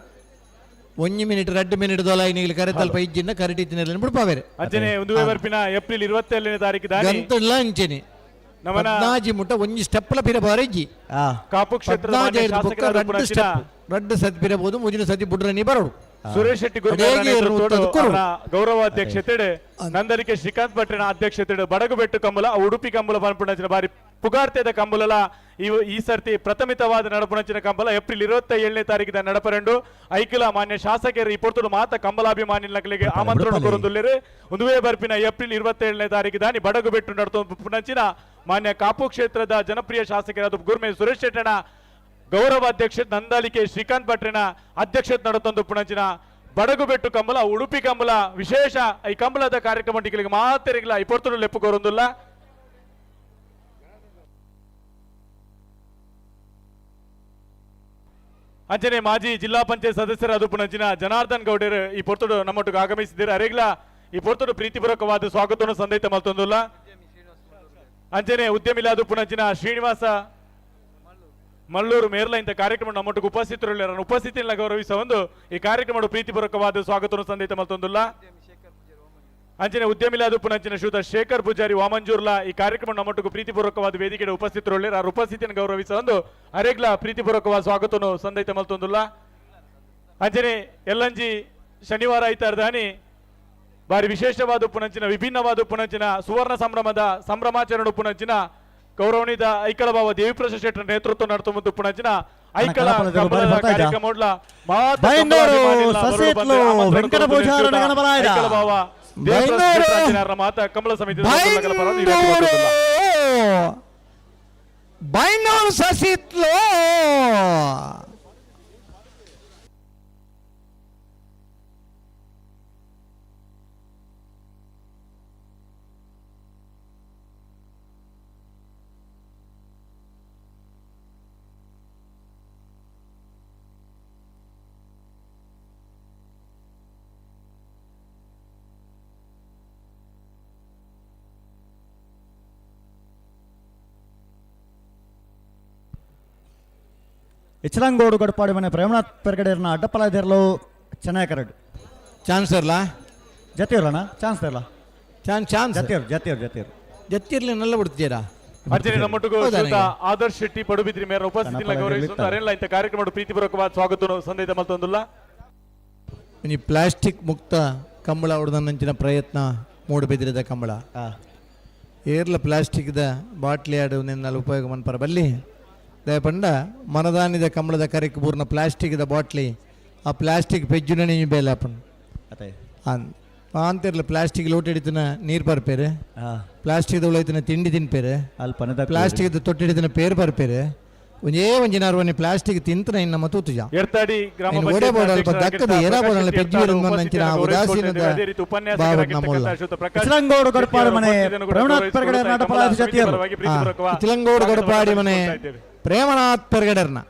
ಒಂಜಿ ಮಿನಿಟ್ ರಡ್ಡು ಮಿನಿಟ್ ದೊಲ ನಿಗ್ಲು ಕರೆ ತಲ್ಪ ಇಜ್ಜಿಂದ ಕರೆಕ್ಟ್ ಇತ್ತಿನ ಬಿಡ್ಪಾವೇರೆ. ಅಂಚನೆ ಒಂದುವೇ ಬರ್ಪಿನ ಏಪ್ರಿಲ್ 27ನೇ ತಾರೀಕು ದಾನಿ ಗಂತುಳ್ಳ ಅಂಚೆನೆ ನಮನ ಪದ್ನಾಜಿ ಮುಟ್ಟ ಒಂಜಿ ಸ್ಟೆಪ್ಲ ಪಿರ ಬಾರ ಇಜ್ಜಿ. ಕಾಪು ಕ್ಷೇತ್ರದ ಪದ್ನಾಜಿ ಮಾನ್ಯ ಐದು ಬೊಕ್ಕ ಶಾಸಕರಾದ ರಡ್ಡು ಪುಣಚಿನ ಸ್ಟೆಪ್ ರಡ್ಡು ಸತಿ ಪಿರಬಹುದು ಮುಜಿನ ಸತಿ ಬುಡ್ರ ನೀ ಬರಡು. ಸುರೇಶ್ ಶೆಟ್ಟಿ ಗುರುಗಳ ಅಡೇಗೆ ನೇತೃತ್ವಡು ಇರುವಂತದ್ದು ಕೊರು. ಅವರ ಗೌರವಾಧ್ಯಕ್ಷತೆಡೆ ನಂದರಿಕೆ ಶ್ರೀಕಾಂತ್ ಭಟ್ರಿನ ಅಧ್ಯಕ್ಷತೆಡೆ ಬಡಗುಬೆಟ್ಟು ಕಂಬಳ ಉಡುಪಿ ಕಂಬಳ ಪನ್ಪುಣಚಿನ ಬಾರಿ ಪುಗಾರ್ತೆದ ಕಂಬುಲಲ ಈ ಈ ಸರ್ತಿ ಪ್ರಥಮಿತವಾದ ನಡಪುನಂಚಿನ ಕಂಬಲ ಏಪ್ರಿಲ್ 27ನೇ ತಾರೀಕಿದ ನಡಪರೆಂಡು. ಐಕಿಲ ಮಾನ್ಯ ಶಾಸಕರು ಈ ಪೊರ್ತುಡು ಮಾತ ಕಂಬಲಾಭಿಮಾನಿಗಳಿಗೆ ಆಮಂತ್ರಣ ಕೊರೊಂದುಲ್ಲೆರ್. ಉಂದುವೇ ಬರ್ಪಿನ ಏಪ್ರಿಲ್ 27ನೇ ತಾರೀಕು ದಾನಿ ಬಡಗು ಬೆಟ್ಟು ನಡತೊಂದು ಮಾನ್ಯ ಕಾಪು ಕ್ಷೇತ್ರದ ಜನಪ್ರಿಯ ಶಾಸಕರಾದ ಗುರ್ಮೆ ಸುರೇಶ್ ಶೆಟ್ಟಣ ಗೌರವ ಅಧ್ಯಕ್ಷ ನಂದಾಲಿಕೆ ಶ್ರೀಕಾಂತ್ ಭಟ್ರಿನ ಅಧ್ಯಕ್ಷತೆ ನಡತೊಂದು ಪುಣಂಚಿನ ಬಡಗುಬೆಟ್ಟು ಕಂಬಲ, ಉಡುಪಿ ಕಂಬಲ ವಿಶೇಷ ಈ ಕಂಬಳದ ಕಾರ್ಯಕ್ರಮ ಮಾತೆರಿಗಿಲ್ಲ ಈ ಪೊರ್ತುಡು ಲೆಪ್ಪು ಕೊರೊಂದುಲ್ಲ. ಅಂಚನೆ ಮಾಜಿ ಜಿಲ್ಲಾ ಪಂಚಾಯತ್ ಸದಸ್ಯರಾದ ಪುಣಂಚಿನ ಜನಾರ್ದನ್ ಗೌಡರು ಈ ಪೊರ್ತುಡು ನಮ್ಮೊಟ್ಟಿಗೆ ಆಗಮಿಸಿದ್ದಾರೆ. ಅರೆಗ್ಲ ಈ ಪೊರ್ತುಡು ಪ್ರೀತಿಪೂರ್ವಕವಾದ ಸ್ವಾಗತವನ್ನು ಸಂದೈತ ಮಲ್ತೊಂದುಲ್ಲ. ಅಂಚನೆ ಉದ್ಯಮಿಲಾದ ಪುಣಂಚಿನ ಶ್ರೀನಿವಾಸ ಮಲ್ಲೂರು ಮೇರ್ಲ ಇಂಥ ಕಾರ್ಯಕ್ರಮ ನಮ್ಮೊಟ್ಟಿಗೆ ಉಪಸ್ಥಿತರು ಉಪಸ್ಥಿತಿಯನ್ನು ಗೌರವಿಸುವ ಒಂದು ಈ ಕಾರ್ಯಕ್ರಮ ಪ್ರೀತಿಪೂರ್ವಕವಾದ ಸ್ವಾಗತವನ್ನು ಸಂದೈತ ಮಲ್ತೊಂದುಲ್ಲ. ಅಂಚನೆ ಉದ್ಯಮಿಲಾದ ಪುನಂಚಿನ ಶ್ರೀಯುತ ಶೇಖರ್ ಪೂಜಾರಿ ವಾಮಂಜೂರ್ಲ ಈ ಕಾರ್ಯಕ್ರಮ ನಮ್ಮೊಟ್ಟಿಗೆ ಪ್ರೀತಿಪೂರ್ವಕವಾದ ವೇದಿಕೆಗೆ ಉಪಸ್ಥಿತರುಳ್ಳಿ ಅವರ ಉಪಸ್ಥಿತಿಯನ್ನು ಗೌರವಿಸುವ ಒಂದು ಅರೆಗ್ಲ ಪ್ರೀತಿಪೂರ್ವಕವಾದ ಸ್ವಾಗತವನ್ನು ಸಂದೈತ ಮಲ್ತೊಂದುಲ್ಲ. ಅಂಚನೆ ಎಲ್ಲಂಜಿ ಶನಿವಾರ ಐತಾರದಾನಿ ಬಾರಿ ವಿಶೇಷವಾದ ಪುನಂಚಿನ ವಿಭಿನ್ನವಾದ ಪುನಂಚಿನ ಸುವರ್ಣ ಸಂಭ್ರಮದ ಸಂಭ್ರಮಾಚರಣೆ ಪುನಂಚಿನ ಗೌರವನೀತ ಐಕಳ ಬಾವ ದೇವಿಪ್ರಸಾದ್ ಶೆಟ್ಟರ ನೇತೃತ್ವ ನಡೆಸುವ ಪುನಂಚಿನ ಐಕಳ ಕಂಬಳದ ಕಾರ್ಯಕ್ರಮ ಮಾತ ಬೈಂದೂರು ಕಂಬಳಾಭಿಮಾನಿಗಳ ಸಸಿತ್ಲು ಬರಲು ಬಂದು ಆಮಂತ್ರಣ ವೆಂಕಟ ಕೊರೊಂದು ಪೂಜಾರನ ಗಣಪರಾಯದ. ಐಕಳ ಬಾವ ದೇವಿಪ್ರಸಾದ್ ಬೈಂದೂರು. ಶೆಟ್ಟರ ಮಾತ ಕಂಬಳ ಸಮಿತಿ ಬೈಂದೂರು ಬೈಂದೂರು ಸಸಿತ್ಲು. ಇಚಲಂಗೋಡು ಗಡಪಾಡಿ ಮನೆ ಪ್ರೇಮನಾಥ್ ಪೆರ್ಗಡೆಯರ್ನ ಅಡ್ಡಪಲಾದಿರಲು ಚೆನ್ನಾಗಿ ಕರಡು. ಚಾನ್ಸ್ ಇರಲ್ಲ. ಜತಿಯವ್ರಣ್ಣ, ಚಾನ್ಸ್ ಇರಲ್ಲ. Chance chance. ಜತಿಯವ್ರು ಜತಿಯವ್ರು ಜತಿಯವ್ರು. ಜತ್ತಿರ್ಲಿ, ನಲ್ಲ ಬಿಡ್ತೀರಾ? ಅಂಚನೆ ನಮ್ಮೊಟ್ಟಿಗೆ ಹೌದಾ ಶ್ರೀಯುತ ನನಗೆ? ಆದರ್ಶ್ ಶೆಟ್ಟಿ ಪಡುಬಿದ್ರಿ ಮೇರ ಉಪಸ್ಥಿತಿಯನ್ನು ಕಣಪಲ ಗೌರವಿಸುತ್ತ ಇರ್ಲಿತ್ತ. ಅರೆಲ್ಲ ಇಂಥ ಕಾರ್ಯಕ್ರಮ ಪ್ರೀತಿಪೂರ್ವಕವಾದ ಸ್ವಾಗತವನ್ನು ಸಂದೈತ ಮಲ್ತೊಂದುಲ್ಲ. ಈ ಪ್ಲಾಸ್ಟಿಕ್ ಮುಕ್ತ ಕಂಬಳ ಹೊಡೆದ ಪ್ರಯತ್ನ ಮೂಡಬಿದ್ರಿದ ಕಂಬಳ. ಏರ್ಲ ಪ್ಲಾಸ್ಟಿಕ್ದ ಬಾಟ್ಲಿ ಆಡು ನಿನ್ನಲ್ಲಿ ಉಪಯೋಗ ಮನ್ಪರ ಬಲ್ಲಿ. ದಯಪಂಡ ಮನದಾನಿದ ಕಂಬಳದ ಕರೆಕ್ ಪೂರ್ಣ ಪ್ಲಾಸ್ಟಿಕ್ದ ಬಾಟ್ಲಿ, ಆ ಪ್ಲಾಸ್ಟಿಕ್ ಪೆಜ್ಜುನ ನೀವು ಬೇಲೆ ಅಪ್ಪನ್. ಅದೇ. ಅಂತಿರ್ಲ ಪ್ಲಾಸ್ಟಿಕ್ ಲೋಟ ಹಿಡಿತನ ನೀರು ಬರ್ಪೇರು, ಪ್ಲಾಸ್ಟಿಕ್ ಉಳೈತನ ತಿಂಡಿ ತಿನ್ಪೇರು, ಅಲ್ಪ ಪ್ಲಾಸ್ಟಿಕ್ ತೊಟ್ಟಿ ಹಿಡಿತನ ಪೇರು ಬರ್ಪೇರು. ಒಂಜೇ ಒಂಜಿ ನಾರು ಪ್ಲಾಸ್ಟಿಕ್ ತಿಂತನ ಇನ್ನು ನಮ್ಮ ತೂತುಜ. ಎರ್ತಾಡಿ ಗ್ರಾಮ ಇನ್ನು ಪಂಚಾಯತ್ ಒಡೆ ಬೋರ್ಡ್ ಅಲ್ಪ ಅಧ್ಯಕ್ಷರಾಗಿರ್ತ ದಕ್ಕದ ಏರಾ ಪ್ರಕಾಶ್ ಬೋರ್ಡ್ ಅಲ್ಲ ಶೆಟ್ಟಿ ಪೆಜ್ಜು ಎರ್ತಾಡು ಇರುವಂತ ಉಪಸ್ಥಿತಿಯನ್ನು ನಂಚಿನ ಗೌರವಿಸಿಕೊಳ್ತಾ ಉದಾಸೀನದ ಇದ್ದೇವೆ. ಅದೇ ರೀತಿ ಭಾವದ್ ನಮ್ಮಲ್ಲ. ಉಪನ್ಯಾಸಕರಾಗಿರ್ತಕ್ಕಂಥ ಶ್ರೀಯುತ ಪ್ರಕಾಶ್ ಇಚಲಂಗೋಡು ಗಡಪಾಡಿ ಮನೆ ಶೆಟ್ಟಿ ಅವರ ಉಪಸ್ಥಿತಿಯನ್ನು ಕೂಡ ಪ್ರೇಮನಾಥ್ ಪೆರ್ಗಡೆ ಗೌರವಿಸಿಕೊಳ್ತಾ ನಾಟಪಲಾದಿ ಕಮಲ ಸಮಿತಿ ಜತಿಯವರು. ಪರವಾಗಿ ಪ್ರೀತಿಪೂರ್ವಕವಾದ ಇಚಲಂಗೋಡು ಗಡಪಾಡಿ ಮನೆ ಸ್ವಾಗತವನ್ನು ಸಲ್ಲಿಸ್ತಾ ಇದ್ದೇವೆ. ಪ್ರೇಮನಾಥ್ ಪೆರ್ಗಡರ್ನ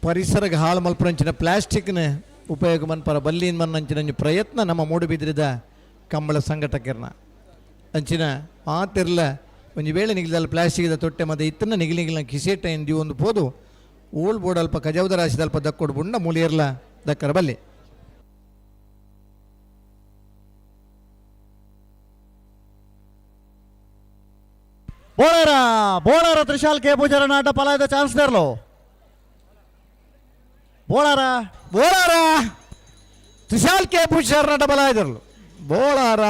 ಪರಿಸರಕ್ಕೆ ಹಾಳು ಮಲ್ಪುನಂಚಿನ ಪ್ಲಾಸ್ಟಿಕ್ನ ಉಪಯೋಗ ಮನ್ಪರ ಬಲ್ಲಿನ ಮನ್ನಂಚಿನ ಒಂಜಿ ಪ್ರಯತ್ನ ನಮ್ಮ ಮೂಡುಬಿದ್ರಿದ ಕಂಬಳ ಸಂಘಟಕರ್ನ. ಅಂಚಿನ ಮಾತಿರ್ಲ ಒಂಜಿ ವೇಳೆ ನಿಗಿಲ್ದಲ್ಲ ಪ್ಲಾಸ್ಟಿಕ್ದ ತೊಟ್ಟೆ ಮತ್ತೆ ಇತ್ತನ ನಿಗಿಲ್ ನಿಗಿಲ್ನ ಕಿಸೇಟ ಇಂದಿ ಒಂದು ಪೋದು ಓಲ್ಡ್ ಬೋರ್ಡ್ ಅಲ್ಪ ಕಜೌದ ರಾಶಿದ ಅಲ್ಪ ದಕ್ಕೊಡು ಬುಂಡ ಮೂಲಿಯರ್ಲ ದಕ್ಕರ ಬಲ್ಲಿ. ಬೋಳಾರ ಬೋಳಾರ ತ್ರಿಶಾಲ್ ಕೆ ಪೂಜಾರನ ಅಡ್ಡಪಲಾಯದ ಚಾನ್ಸ್ ದೇರ್ಲು ಬೋಳಾರ. ಬೋಳಾರ ತ್ರಿಶಾಲ್ ಕೆ ಪೂಜಾರ್ನ ಡಬಲ್ ಆಯ್ದರ್ಲು ಬೋಳಾರ.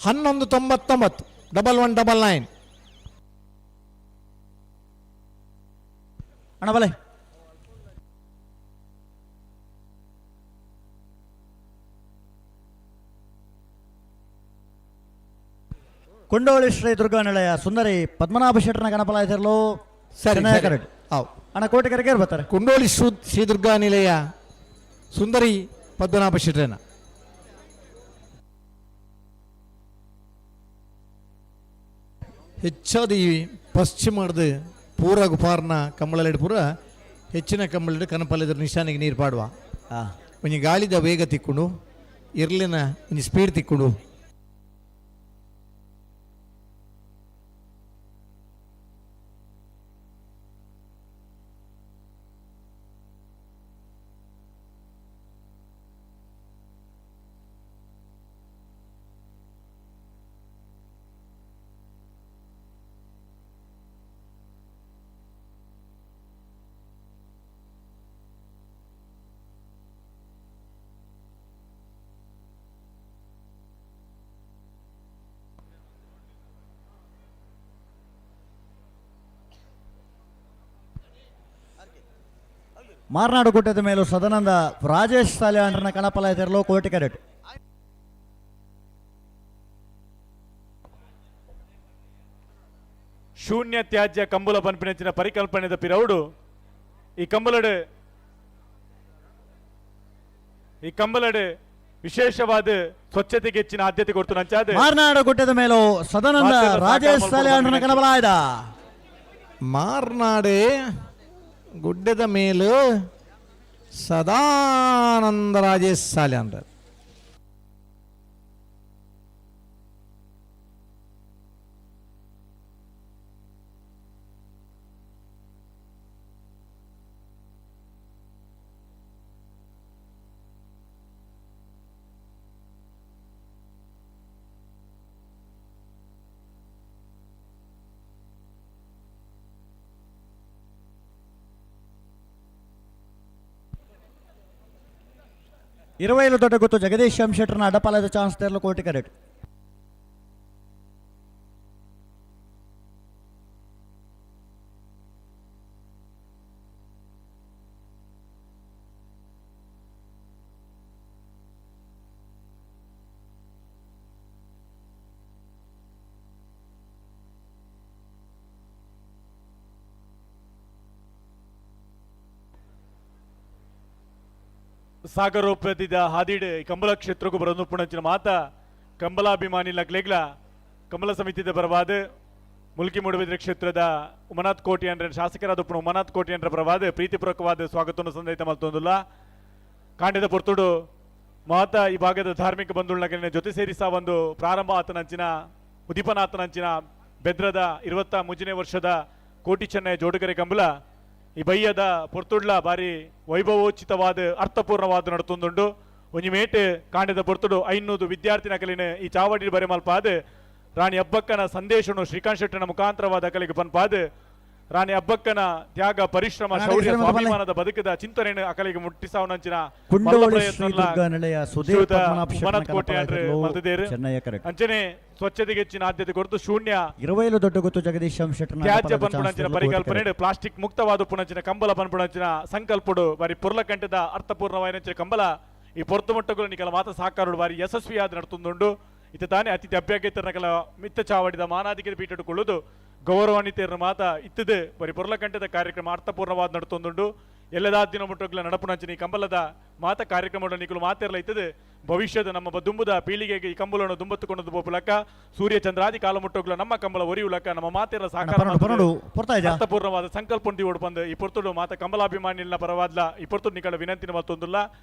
11.99, 1199. ಅಣ್ಣ ಬಲೆ. ಕೊಂಡೋಳಿ ಶ್ರೀ ದುರ್ಗಾ ನಿಲಯ ಸುಂದರಿ ಪದ್ಮನಾಭ ಶೆಟ್ಟರ್ನ ಗಣಪಲಾಯದರ್ಲು. ಸರಿ ಸರಿ. ಕರೆಕ್ಟ್. ಅವು ಅಣ್ಣ ಕೋಟೆಕರೆಗೆ ಬರ್ತಾರೆ. ಕುಂಡೋಳಿ ಶ್ರೀ ಶ್ರೀ ದುರ್ಗಾ ನಿಲಯ ಸುಂದರಿ ಪದ್ಮನಾಭ ಶೆಟ್ಟರನ. ಹೆಚ್ಚಾದ ಈ ಪಶ್ಚಿಮದ ಪೂರ ಗುಪಾರ್ನ ಕಂಬಳಲೆಡ್ ಪೂರ ಹೆಚ್ಚಿನ ಕಂಬಳಿಡ್ ಕನಪಲ್ಲಿದ್ರ ನಿಶಾನಿಗೆ ನೀರು ಪಾಡುವ. ಒಂಜಿ ಗಾಳಿದ ವೇಗ ತಿಕ್ಕುಂಡು, ಇರ್ಲಿನ ಒಂಜಿ ಸ್ಪೀಡ್ ತಿಕ್ಕುಂಡು. Marnadu ಗುಡ್ಡದ ಮೇಲೂ ಸದಾನಂದ ರಾಜೇಶ್ ಸಾಲ್ಯಾಂಡ್ರನ ಕಣಪಲಾಯದೆರ್ಲು ಕೋಟಿ ಕರೆಟ್. ಶೂನ್ಯ ತ್ಯಾಜ್ಯ ಕಂಬುಲ ಪನ್ಪಿನಂಚಿನ ಪರಿಕಲ್ಪನೆದ ಪಿರವುಡು ಈ ಕಂಬಲಡು ಈ ಕಂಬಲಡು ವಿಶೇಷವಾದ ಸ್ವಚ್ಛತೆಗೆ ಹೆಚ್ಚಿನ ಆದ್ಯತೆ ಕೊಡ್ತು ನಂಚಾದ ಮಾರ್ನಾಡು ಗುಡ್ಡದ ಮೇಲೂ ಸದಾನಂದ ಮಾತೆಲ್ಲ ರಾಜೇಶ್ ಸಾಕಾರ ಸಾಲ್ಯಾಂಡ್ರನ ಮಲ್ಪೊಡು. ಕಣಪಲಾಯದ. ಮಾರ್ನಾಡೆ ಗುಡ್ಡದ ಮೇಲು ಸದಾನಂದ ರಾಜೇಶ್ ಸಾಲ್ಯಾಂಡ್ರ. ಇರುವೈಲು ದೊಡ್ಡ ಗುತ್ತು ಜಗದೀಶ್ ಎಂ ಶೆಟ್ಟರ್ನ ಅಡ್ಡಪಾಲದ ಚಾನ್ಸ್ ತೆರಲು ಕೋಟಿ ಕರೆಟ್. ಸಾಗರೋಪತಿದ ಹಾದಿಡ್ ಈ ಕಂಬಳ ಕ್ಷೇತ್ರಕ್ಕೂ ಬರೋದು ಪುಣಂಚಿನ ಮಾತ ಕಂಬಲಾಭಿಮಾನಿ ಲಗ್ಲೆಗ್ಲ ಕಂಬಳ ಸಮಿತಿದ ಪರವಾದ ಮುಲ್ಕಿ ಮೂಡುಬಿದ್ರೆ ಕ್ಷೇತ್ರದ ಉಮನಾಥ್ ಕೋಟಿ ಅಂದ್ರೆ ಶಾಸಕರಾದ ಉಪ್ಪುನ ಉಮನಾಥ್ ಕೋಟಿ ಅಂದ್ರೆ ಪರವಾದ ಪ್ರೀತಿಪೂರ್ವಕವಾದ ಸ್ವಾಗತವನ್ನು ಸಂದೈತ ಮಲ್ತೊಂದುಲ್ಲ. ಕಾಂಡದ ಪೊರ್ತುಡು ಮಾತ ಈ ಭಾಗದ ಧಾರ್ಮಿಕ ಬಂಧುಗಳನ್ನ ಜೊತೆ ಸೇರಿಸ ಒಂದು ಪ್ರಾರಂಭ ಆತನಂಚಿನ ಉದೀಪನಾಥನಂಚಿನ ಬೆದ್ರದ 23ನೇ ವರ್ಷದ ಕೋಟಿ ಚೆನ್ನೈ ಜೋಡುಗರೆ ಕಂಬಳ ಈ ಬಯ್ಯದ ಪೊರ್ತುಡ್ಲ ಬಾರಿ ವೈಭವೋಚಿತವಾದ ಅರ್ಥಪೂರ್ಣವಾದ ನಡತೊಂದುಂಡು. ಒಂಜಿ ಮೇಟ್ ಕಾಂಡದ ಪೊರ್ತುಡು 500 ವಿದ್ಯಾರ್ಥಿ ನಕಲಿನ ಈ ಚಾವಡಿ ಬರೆ ಮಲ್ಪಾದ ರಾಣಿ ಅಬ್ಬಕ್ಕನ ಸಂದೇಶನು ಶ್ರೀಕಾಂತ್ ಶೆಟ್ಟನ ಮುಖಾಂತರವಾದ ಅಕಲಿಗೆ ಪನ್ಪಾದ ರಾಣಿ ಅಬ್ಬಕ್ಕನ ತ್ಯಾಗ ಪರಿಶ್ರಮ ಕರ್ನಾಟಕ ಶೌರ್ಯ ಶ್ರೀಮಂತ ಬಲ್ಲೆ. ಸ್ವಾಭಿಮಾನದ ಬದುಕದ ಚಿಂತನೆಯನ್ನು ಅಕಲಿಗೆ ಮುಟ್ಟಿಸಾವನಂಚಿನ ಮಲ್ಲ ಕುಂಡೋಳಿ ಶ್ರೀ ಪ್ರಯತ್ನಲ ದುರ್ಗಾ ನಿಲಯ ಸುಧೀರ್ ಶ್ರೀಯುತ ಪದ್ಮನಾಭ ಶೆಟ್ಟರ್ನ ಉಮನಾಥ್ ಕೋಟೆ ಅಂದ್ರೆ ಕಣಪಲಾಯದೆರ್ಲು ಮಲ್ತದೇರು. ಚೆನ್ನಯ್ಯ ಕರೆಟ್. ಅಂಚನೆ ಸ್ವಚ್ಛತೆಗೆ ಹೆಚ್ಚಿನ ಆದ್ಯತೆ ಕೊರತು ಶೂನ್ಯ ಇರುವೈಲು ದೊಡ್ಡ ಗುತ್ತು ಜಗದೀಶ್ ಎಂ ಶೆಟ್ಟರ್ನ ತ್ಯಾಜ್ಯ ಅಡ್ಡಪಾಲದ ಚಾನ್ಸ್ ಪನ್ಪುಣಂಚಿನ ತೆರಲು ಕೋಟಿ ಪರಿಕಲ್ಪನೆ ಕರೆಟ್. ಪ್ಲಾಸ್ಟಿಕ್ ಮುಕ್ತವಾದ ಪುಣಂಚಿನ ಕಂಬಲ ಪನ್ಪುಣಂಚಿನ ಸಂಕಲ್ಪಡು ಬಾರಿ ಪುರ್ಲಕಂಠದ ಅರ್ಥಪೂರ್ಣವಾಯಿನಂಚಿನ ಕಂಬಲ ಈ ಪೊರ್ತು ಮಟ್ಟಗಳು ನಿಕಲ ಮಾತ ಸಾಕಾರುಡು ಬಾರಿ ಯಶಸ್ವಿಯಾದ ನಡ್ತುಂದುಂಡು. ಇತ್ತ ತಾನೇ ಅತಿಥಿ ಅಭ್ಯಾಗತರ ನಕಲ ಮಿತ್ತ ಚಾವಡಿದ ಮಾನಾದಿಗೆ ಪೀಠಿಟ್ಟುಕೊಳ್ಳುವುದು ಗೌರವಾನ್ವಿತೆಯರ ಮಾತ ಇತ್ತದೆ. ಬರಿ ಪೊರ್ಲಕಂಠದ ಕಾರ್ಯಕ್ರಮ ಅರ್ಥಪೂರ್ಣವಾದ ನಡ್ತೊಂದುಂಡು. ಎಲ್ಲದಾದಿನ ಮುಟ್ಟುಗಳ ನಡಪುನಂಚಿನ ಈ ಕಂಬಲದ ಮಾತ ಕಾರ್ಯಕ್ರಮದ ನಿಕಲು ಮಾತೆರಲ ಇತ್ತದೆ. ಭವಿಷ್ಯದ ನಮ್ಮ ದುಂಬುದ ಪೀಳಿಗೆಗೆ ಈ ಕಂಬಲನ್ನು ದುಂಬತ್ತುಕೊಂಡು ಪೋಪುಲಕ್ಕ ಸೂರ್ಯ ಚಂದ್ರಾದಿ ಕಾಲ ಮುಟ್ಟುಗಳ ನಮ್ಮ ಕಂಬಲ ಒರಿಯುಲಕ್ಕ ನಮ್ಮ ಮಾತೆರಲ ಸಾಕಾರ ಪನ್ನೊಂಡು, ಪನ್ನೊಂಡು, ಪೊರ್ತಾ ಇದ್ಯಾ? ಅರ್ಥಪೂರ್ಣವಾದ ಸಂಕಲ್ಪ ಓಡು ಈ ಪೊರ್ತುಡು ಮಾತ ಕಂಬಲಾಭಿಮಾನಿನ ಪರವಾದ್ಲ ಈ ಪೊರ್ತುಡು ನಿಕಲ ವಿನಂತಿನ ಮತ್ತೊಂದುಲ್ಲ.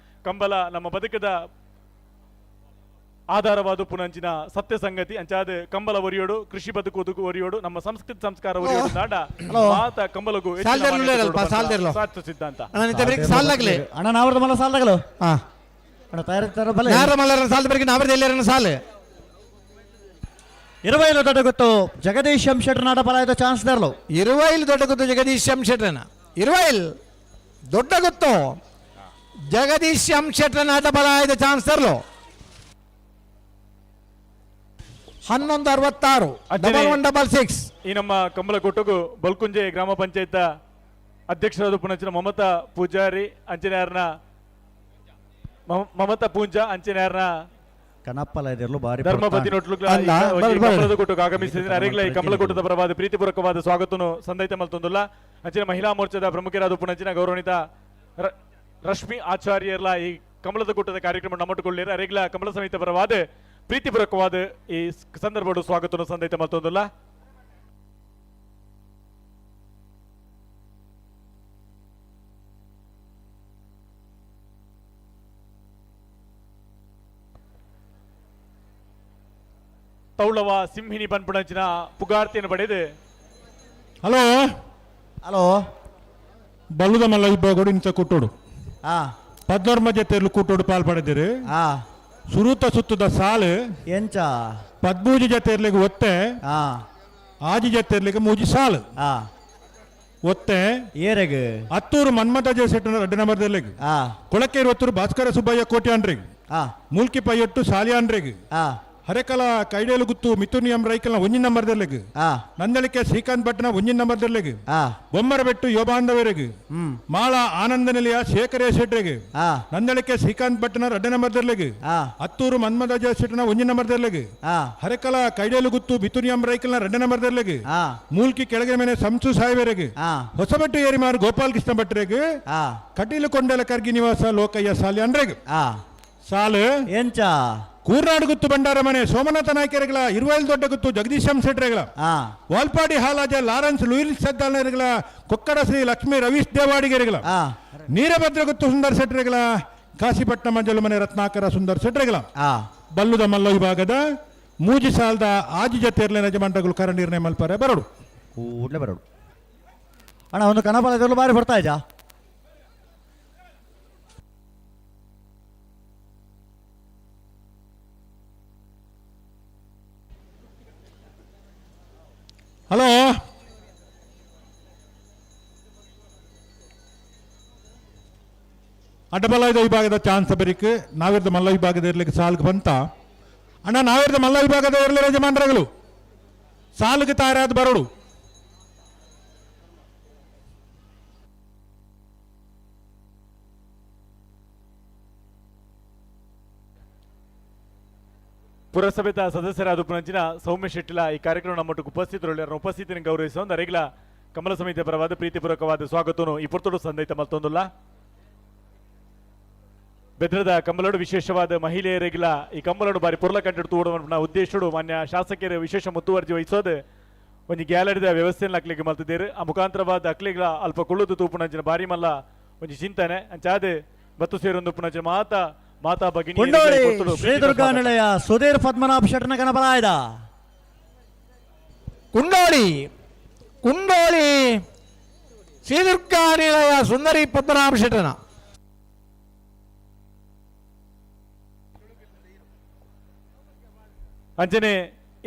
ಕಂಬಲ ನಮ್ಮ ಬದುಕದ ಆಧಾರವಾದ ಪುನಂಚಿನ ಸತ್ಯ ಸಂಗತಿ ಅಂಚಾದ ಕಂಬಲ ಒರಿಯೋಡು ಕೃಷಿ ಬದುಕು ಒದುಕು ಒರಿಯೋಡು ನಮ್ಮ ಸಂಸ್ಕೃತಿ ಸಂಸ್ಕಾರ ಒರಿಯೋಡು ನಾಡ ಹಲೋ. ಮಾತ ಕಂಬಲಗೂ ಹೆಚ್ಚಿನ ಸಾಲ್ದೇರ್ಲು ಮಾನ್ಯತೆ ಅಲ್ಪ, ಕೊಡುವಂತ ಸಾಲ್ದೇರ್ಲು. ಸತ್ಯ ಸಿದ್ಧಾಂತ. ಅಣ್ಣ ನಿಂತ ಬ್ರೇಕ್ ಸಾಲಾಗ್ಲಿ. ಅಣ್ಣ ನಾವ್ರದ್ದು ಮಲ್ಲ ಸಾಲ್ದಾಗಲು. ಹಾ. ಅಣ್ಣ ತಯಾರಿ ತರ ಬಲೆ. ಯಾರ ಮಲ್ಲರ ಸಾಲ್ ಬ್ರೇಕ್ ನಾವ್ರದ್ದು ಎಲ್ಲರನ್ನ ಸಾಲು. ಇರುವೈಲು ದೊಡ್ಡ ಗುತ್ತು ಜಗದೀಶ್ ಎಂ ಶೆಟ್ಟರ್ನ ಅಡ್ಡಪಾಲದ ಚಾನ್ಸ್ ತೆರಲು. ಇರುವೈಲ್ ದೊಡ್ಡ ಗುತ್ತು ಜಗದೀಶ್ ಎಂ ಶೆಟ್ಟರನ. ಇರುವೈಲ್ ದೊಡ್ಡ ಗುತ್ತು ಜಗದೀಶ್ ಎಂ ಶೆಟ್ಟರನ ಆಟ ಬಲ ಆಯ್ದ ಚಾನ್ಸ್ ತರಲು. 11:66. ಅಜ್ಜನೇ. 1166. ಈ ನಮ್ಮ ಕಂಬಲಕೊಟ್ಟಗು ಬಲ್ಕುಂಜೆ ಗ್ರಾಮ ಪಂಚಾಯತ್ ಅಧ್ಯಕ್ಷರಾದ ಪುನಂಚಿನ ಮಮತಾ ಪೂಜಾರಿ ಅಂಚನೆಯಾರ್ನ ಮಮತಾ ಪೂಂಜಾ ಅಂಚನೆಯಾರ್ನ ಕಣಪ್ಪಲಾಯದೆರ್ಲು ಬಾರಿ ಧರ್ಮಪತಿ ಪೊರ್ತಾಂಡ್. ನೋಟ್ಲು ಅಲ್ಲ, ಬರ್- ಬರ್. ಕಮಲದ ಕೂಟಕ್ಕೆ ಆಗಮಿಸಿದ ಅರೆಗ್ಲ ಈ ಕಮಲಕೂಟದ ಪರವಾದ ಪ್ರೀತಿಪೂರ್ವಕವಾದ ಸ್ವಾಗತವನ್ನು ಸಂದೈತ ಮಲ್ತೊಂದುಲ್ಲ. ಅಂಚಿನ ಮಹಿಳಾ ಮೋರ್ಚಾದ ಪ್ರಮುಖರಾದ ಪುನಂಚಿನ ಗೌರವಾನ್ವಿತ ರಶ್ಮಿ ಆಚಾರ್ಯರ್ಲ ಈ ಕಮಲದ ಕೂಟದ ಕಾರ್ಯಕ್ರಮ ನಮ್ಮಟ್ಟುಕೊಳ್ಳಿರ ಅರೆಗ್ಲ ಕಮಲ ಸಮಿತಿ ಪರವಾದ ಪ್ರೀತಿಪೂರ್ವಕವಾದ ಈ ಸಂದರ್ಭಡು ಸ್ವಾಗತವನ್ನು ಸಂದೈತ ಮಲ್ತೊಂದುಲ್ಲ. ತೌಳವ ಸಿಂಹಿಣಿ ಪನ್ಪುಣಂಚಿನ ಪುಗಾರ್ತಿಯನ್ನು ಪಡೆದು. ಹಲೋ. ಹಲೋ. ಬಲ್ಲುದ ಮಲ್ಲ ಇಬ್ಬ ಇಂಚ ಕುಟ್ಟೋಡು. ಹಾ. ಪದ್ನೋರ್ ಮಧ್ಯೆ ತೇರ್ಲು ಕೂಟೋಡು ಪಾಲ್ ಪಡೆದಿರು. ಹಾ. ಸುರೂತ ಸುತ್ತದ ಸಾಲು. ಎಂಚ? ಪದ್ಮೂಜಿ ಜತೆರ್ಲಿಗೆ ಒತ್ತೆ. ಹಾ. ಆಜಿ ಜತೆರ್ಲಿಗೆ ಮೂಜಿ ಸಾಲು. ಹಾ. ಒತ್ತೆ. ಏರೆಗ್? ಹತ್ತೂರು ಮನ್ಮಥ ಜಯಸೆಟ್ಟನ ರಡ್ಡು ನಂಬರ್ ತೆರ್ಲಿಗೆ. ಹಾ. ಕೊಳಕೇರು ಒತ್ತೂರು ಭಾಸ್ಕರ ಸುಬ್ಬಯ್ಯ ಕೋಟ್ಯಾಂಡ್ರಿಗೆ. ಹಾ. ಮೂಲ್ಕಿ ಪೈಯೊಟ್ಟು ಸಾಲಿಯಾಂಡ್ರಿಗೆ. ಹಾ. ಹರೆಕಲ ಕೈಡೇಲುಗುತ್ತು ಮಿಥುನ್ ಎಂ ರೈಕಲ್ನ ಒಂಜಿ ನಂಬರ್ ದೆರ್ಲೆಗ್. ನಂದಳಿಕೆ ಶ್ರೀಕಾಂತ್ ಭಟ್ನ ಒಂಜಿ ನಂಬರ್ ದೆರ್ಲೆಗ್. ಬೊಮ್ಮರಬೆಟ್ಟು ಯೋಬಾಂಧವರೆಗ್. ಮಾಳ ಆನಂದ ನಿಲಯ ಶೇಖರ ಶೆಟ್ರೆಗ್. ನಂದಳಿಕೆ ಶ್ರೀಕಾಂತ್ ಭಟ್ನ ರಡ್ಡ ನಂಬರ್ ದೆರ್ಲೆಗ್. ಅತ್ತೂರು ಮನ್ಮದ ಶೆಟ್ನ ಒಂಜಿ ನಂಬರ್ ದೆರ್ಲೆಗ್. ಹರೆಕಲ ಕೈಡೇಲುಗುತ್ತು ಮಿಥುನ್ ಎಂ ರೈಕಲ್ನ ರಡ್ಡ ನಂಬರ್ ದೆರ್ಲೆಗ್. ಮೂಲ್ಕಿ ಕೆಳಗೆ ಮನೆ ಸಂಸು ಸಾಹೇಬರೆಗ್. ಹೊಸಬೆಟ್ಟು ಏರಿಮಾರು ಗೋಪಾಲ್ ಕೃಷ್ಣ ಭಟ್ರೆಗ್. ಕಟೀಲು ಕೊಂಡಲ ಕರ್ಗಿ ನಿವಾಸ ಲೋಕಯ್ಯ ಸಾಲಿ ಅಂಡ್ರೆಗ್. ಸಾಲು. ಎಂಚ? ಕೂರ್ನಾಡು ಗುತ್ತು ಭಂಡಾರ ಮನೆ ಸೋಮನಾಥ ನಾಯ್ಕರೆಗಳ, ಇರುವೈಲ್ ದೊಡ್ಡ ಗುತ್ತು ಜಗದೀಶ್ ಎಂ ಶೆಟ್ರೆಗಳ. ವಾಲ್ಪಾಡಿ ಹಾಲಾಜ ಲಾರೆನ್ಸ್ ಲೂಯಿಸ್ ಸದ್ದಾಲರೆಗಳ, ಕೊಕ್ಕಡ ಶ್ರೀ ಲಕ್ಷ್ಮೀ ರವೀಶ್ ದೇವಾಡಿಗೆರೆಗಳ. ನೀರಭದ್ರ ಗುತ್ತು ಸುಂದರ್ ಶೆಟ್ರೆಗಳ, ಕಾಶಿಪಟ್ಟಣ ಮಂಜಲು ಮನೆ ರತ್ನಾಕರ ಸುಂದರ್ ಶೆಟ್ರೆಗಳ. ಬಲ್ಲುದ ಮಲ್ಲ ವಿಭಾಗದ ಮೂಜಿ ಸಾಲದ ಆಜಿ ಜತೆರ್ಲೆ ಯಜಮಾನಗಳು ಕರ ನಿರ್ಣಯ ಮಲ್ಪರೆ ಬರಡು. ಕೂಡ್ಲೆ ಬರೋಡು ಅಣ್ಣ. ಒಂದು ಕನಪಲ ಎದುರು ಬಾರಿ ಬರ್ತಾ ಇದ್ಯಾ? ಹಲೋ, ಅಡ್ಡಬಲ ವಿಭಾಗದ ಚಾನ್ಸ್ ಬರಿಕ್ ನಾವಿರ್ದ ಮಲ್ಲ ವಿಭಾಗದ ಇರ್ಲಿಕ್ಕೆ ಸಾಲ್ಗೆ ಬಂತ ಅಣ್ಣ. ನಾವಿರ್ದ ಮಲ್ಲ ವಿಭಾಗದ ಇರ್ಲಿ ಯಜಮಾನರುಗಳು ಸಾಲಿಗೆ ತಯಾರಾದ ಬರೋಡು. ಪುರಸಭೆತ ಸದಸ್ಯರಾದ ಉಪನಂಚಿನ ಸೌಮ್ಯ ಶೆಟ್ಟಿಲ ಈ ಕಾರ್ಯಕ್ರಮ ನಮ್ಮೊಟ್ಟಿಗೆ ಉಪಸ್ಥಿತರು. ಉಪಸ್ಥಿತಿಯನ್ನು ಗೌರವಿಸುವ ಅರೆಗ್ಲ ಕಮಲ ಸಮಿತಿಯ ಪರವಾದ ಪ್ರೀತಿಪೂರ್ವಕವಾದ ಸ್ವಾಗತವನ್ನು ಈ ಪುರ್ತುಡು ಸಂದೈತ ಮಲ್ತೊಂದುಲ್ಲ. ಬೆದ್ರದ ಕಂಬಲಡು ವಿಶೇಷವಾದ ಮಹಿಳೆಯರಿಗಿಲ ಈ ಕಂಬಲಡು ಬಾರಿ ಪೊರ್ಲ ಕಂಟೆಡ್ ತೂಡುವ ಉದ್ದೇಶಡು ಮಾನ್ಯ ಶಾಸಕರು ವಿಶೇಷ ಮುತುವರ್ಜಿ ವಹಿಸೋದು ಒಂಜಿ ಗ್ಯಾಲರಿದ ವ್ಯವಸ್ಥೆಯನ್ನು ಅಕ್ಲಿಗೆ ಮಲ್ತಿದ್ದೇರು. ಆ ಮುಖಾಂತರವಾದ ಅಕ್ಲಿಗಳ ಅಲ್ಪ ಕುಳ್ಳುದು ತೂಪುನಂಚಿನ ಬಾರಿ ಮಲ್ಲ ಒಂಜಿ ಚಿಂತನೆ ಅಂಚಾದ ಬತ್ತು ಸೇರೊಂದು ಪುನಂಚಿನ ಮಾತಾ ಮಾತಾ ಭಗಿನಿ. ಕೊಂಡೋಳಿ ಶ್ರೀ ದುರ್ಗಾ ನಿಲಯ ಸುಧೀರ್ ಪದ್ಮನಾಭ ಶೆಟ್ಟನ ಕನಪಲಾಯ್ದ. ಕುಂಡೋಳಿ, ಕುಂಡೋಳಿ ಶ್ರೀದುರ್ಗಾ ನಿಲಯ ಸುಂದರಿ ಪದ್ಮನಾಭ ಶೆಟ್ಟನ. ಅಂಚನೆ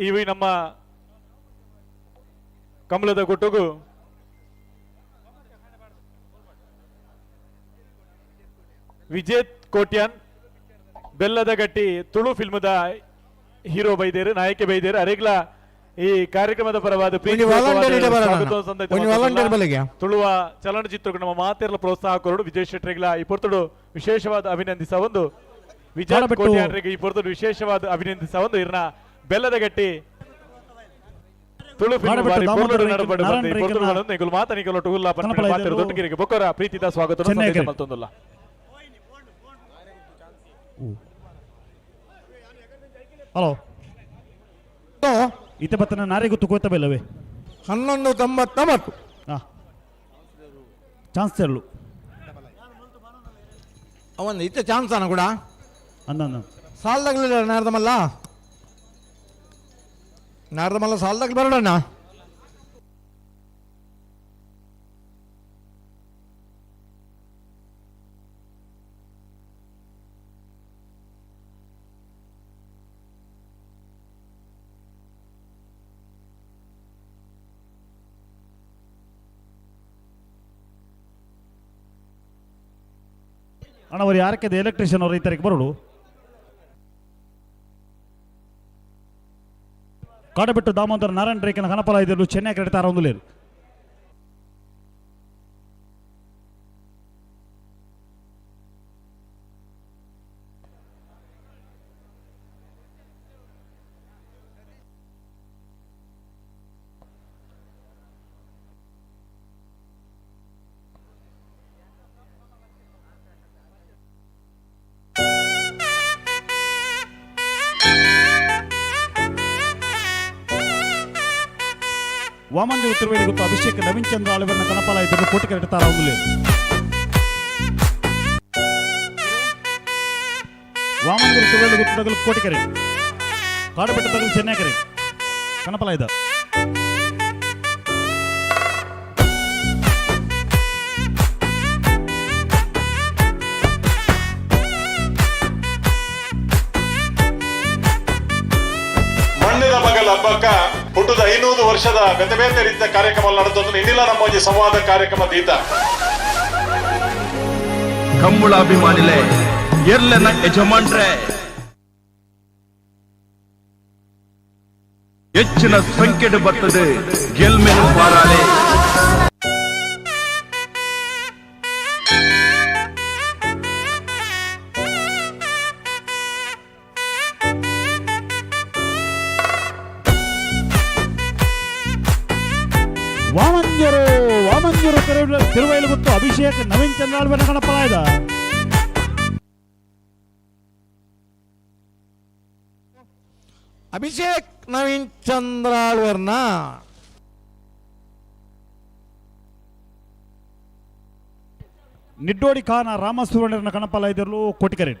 ಇವಿ ನಮ್ಮ ಕಮಲದ ಗುಟ್ಟುಗು ವಿಜೇತ್ ಕೋಟ್ಯಾನ್ ಬೆಲ್ಲದ ಗಟ್ಟಿ ತುಳು ಫಿಲ್ಮದ ಹೀರೋ ಬೈದೇರು, ನಾಯಕಿ ಬೈದೇರು. ಅರೆಗ್ಲ ಈ ಕಾರ್ಯಕ್ರಮದ ಪರವಾದ ಒಂಜಿ volunteer ಇಡೆ ಬರೋಣ. ಸ್ವಾಗತವನ್ನು ಸಂದೈತ ಒಂಜಿ volunteer ಬಲ್ಲಿಗೆ. ತುಳುವ ಚಲನಚಿತ್ರಕ್ಕೆ ನಮ್ಮ ಮಾತೆರ್ಲ ಪ್ರೋತ್ಸಾಹ ಕೊರಡು ವಿಜಯ್ ಶೆಟ್ಟರಿಗ್ಲ ಈ ಪೊರ್ತುಡು ವಿಶೇಷವಾದ ಅಭಿನಂದಿಸ ಒಂದು ವಿಜಯ್ ಕಾಡಬೆಟ್ಟು. ಕೋಟ್ಯಾನ್ರಿಗೆ ಈ ಪೊರ್ತುಡು ವಿಶೇಷವಾದ ಅಭಿನಂದಿಸ ಒಂದು ಇರ್ನ ಬೆಲ್ಲದ ಗಟ್ಟಿ ತುಳು ಫಿಲ್ಮ್ ಕಾಡಬೆಟ್ಟು ಬಾರಿ ದಾಮೋದರ ಪೊರ್ಲುಡು ರೈಕಲ್, ನಡಪಡು ನಾರಾಯಣ ಬಂದು ಈ ಪೊರ್ತುಡು ರೈಕಲ್ನ ಬಂದು ನಿಕುಲು ಮಾತ ನಿಕುಲು ಟುಗುಲ್ಲ ಪನ್ಪಿನ ಕನಪಲ ಮಾತೆರ್ ಇದ್ದರು. ದೊಡ್ಡಗಿರಿಗೆ ಬೊಕ್ಕರ ಪ್ರೀತಿದ ಸ್ವಾಗತ ಚೆನ್ನೈ ಸಂದೇಶ ಕರೆ. ಮಲ್ತೊಂದುಲ್ಲ. ಹಲೋ, ಇತ ಬತ್ತನ ನಾರಿ ಗೊತ್ತು ಕೋತಬೆಲ್ಲವೇ. 11.99. ಚಾನ್ಸ್ ತೆರಳು. ಅವನ್ ಇತ್ತ ಚಾನ್ಸ್ ಅನ್ನ ಕೂಡ. ಅಂದ ಅಂದ. ಸಾಲದಾಗಲಿಲ್ಲ ನಾರದಮಲ್ಲ, ನಾರದಮಲ್ಲ ಸಾಲದಾಗ ಬರೋಣ. ಅಣ್ಣ, ಅವ್ರು ಯಾರಕ್ಕೆ ಎಲೆಕ್ಟ್ರಿಷಿಯನ್ ಅವರು ಈ ತಾರೀಕು ಬರೋಡು. ಕಾಡಬೆಟ್ಟು ದಾಮೋದರ ನಾರಾಯಣ ರೇಖನ ಕನಪಲ ಇದ್ದರು ಚೆನ್ನೈ ಕ್ರೆಡಿಟ್ ಆರೊಂದುಲೇರು. ವಾಮಂಜಿ ಉತ್ತರವೇಲಿ ಗೊತ್ತು ಅಭಿಷೇಕ್ ನವೀನ್ ಚಂದ್ರ ಆಳಿವರ್ನ ಕನಪಲ ಇದ್ದರು ಕೋಟಿ ಕ್ರೆಡಿಟ್ ಆರೊಂದುಲೇರು. ವಾಮಂಜಿ ಉತ್ತರವೇಲಿ ಗೊತ್ತು ತಗಲು ಕೋಟಿ ಕರೆ, ಕಾಡಬೆಟ್ಟು ತಗಲು ಚೆನ್ನೈ ಕರೆ ಕನಪಲ ಇದ್ದ. ಮಣ್ಣಿನ ಮಗಲ ಹಬ್ಬಕ್ಕ ಹುಟ್ಟುದ 500 ವರ್ಷದ ಬೇತೆ ಬೇತೆ ರೀತಿಯ ಕಾರ್ಯಕ್ರಮ ನಡೆದದ್ದು ಇನ್ನಿಲ್ಲ ನಮ್ಮ ಒಂಜಿ ಸಂವಾದ ಕಾರ್ಯಕ್ರಮ ದೀತ. ಕಂಬುಳ ಅಭಿಮಾನಿಲೆ, ಎರ್ಲೆನ ಯಜಮಾನ್ರೆ. ಹೆಚ್ಚಿನ ಸಂಖ್ಯೆಡ್ ಬರ್ತದೆ ಗೆಲ್ಮೆನು ಪಾರಾಳೆ. ವಾಮಂಜರು ವಾಮಂಜರು ತಿರುವೈಲುಗುತ್ತು ಅಭಿಷೇಕ್ ನವೀನ್ ಚಂದ್ರಾಳ್ವನ ಕಣಪಲಾಯ್ದ. ಅಭಿಷೇಕ್ ನವೀನ್ ಚಂದ್ರಾಳ್ವರ್ನ. ನಿಡ್ಡೋಡಿ ಖಾನ ರಾಮಸುವರ್ಣನ ಕಣಪಲಾಯ್ದರು ಕೋಟಿಕರೆ.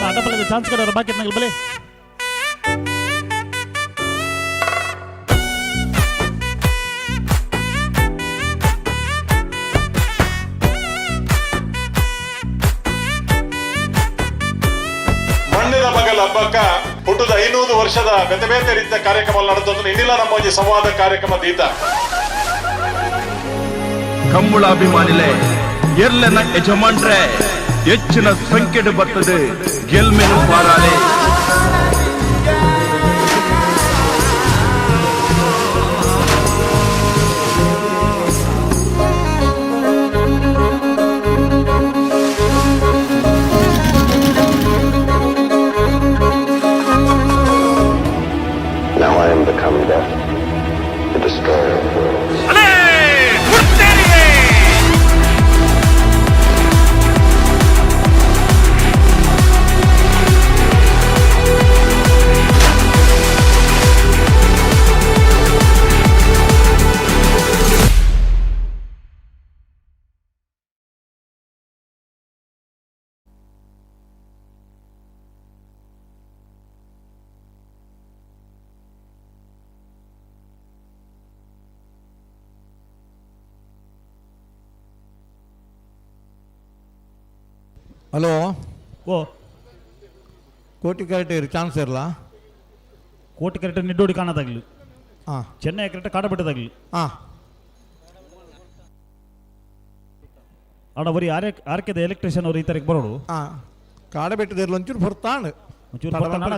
ಅಡ್ಡಪಲ್ಲದ ಚಾನ್ಸ್ ಕೊಡೋರು ಬಾಕಿ ಬಲೆ. ಮಣ್ಣಿನ ಮಗಲ್ ಹಬ್ಬಕ್ಕ ಹುಟ್ಟುದ 500 ವರ್ಷದ ಬೇತೆ ಬೇತೆ ರೀತಿಯ ಕಾರ್ಯಕ್ರಮ ನಡೆದೊಂದು ಇನ್ನಿಲ್ಲ ನಮ್ಮ ಒಂಜಿ ಸಂವಾದ ಕಾರ್ಯಕ್ರಮ ದೀತ. ಕಂಬುಳ ಅಭಿಮಾನಿಲೆ ಎರ್ಲೆನ ಯಜಮಾನ್ರೆ ಹೆಚ್ಚಿನ ಸಂಖ್ಯೆಡ್ ಬರ್ತದೆ ಗೆಲ್ಮೆನು ಪಾರಾಳೆ. Now I am become death, the destroyer of worlds. Hello. ಓ. ಕೋಟಿ ಕರೆಕ್ಟ್ ಚಾನ್ಸ್ ಇರಲ್ಲ. ಕೋಟಿ ಕರೆಕ್ಟ್ ನಿಡ್ಡೋಡಿ ಕಾಣದಾಗ್ಲಿ. ಹಾಂ. ಚೆನ್ನೈ ಕರೆಕ್ಟ್ ಕಾಡಬಿಟ್ಟದಾಗ್ಲಿ. ಹಾಂ. ಅಡ ಬರೀ ಆರ್ ಆರ್ಕೆದ ಎಲೆಕ್ಟ್ರಿಷಿಯನ್ ಅವರು ಈ ತಾರೀಕು ಬರೋಡು. ಹಾಂ, ಕಾಡಬೆಟ್ಟದಿರ್ಲ ಒಂಚೂರು ಹೊರ್ತಾಂಡ್. ಒಂಚೂರು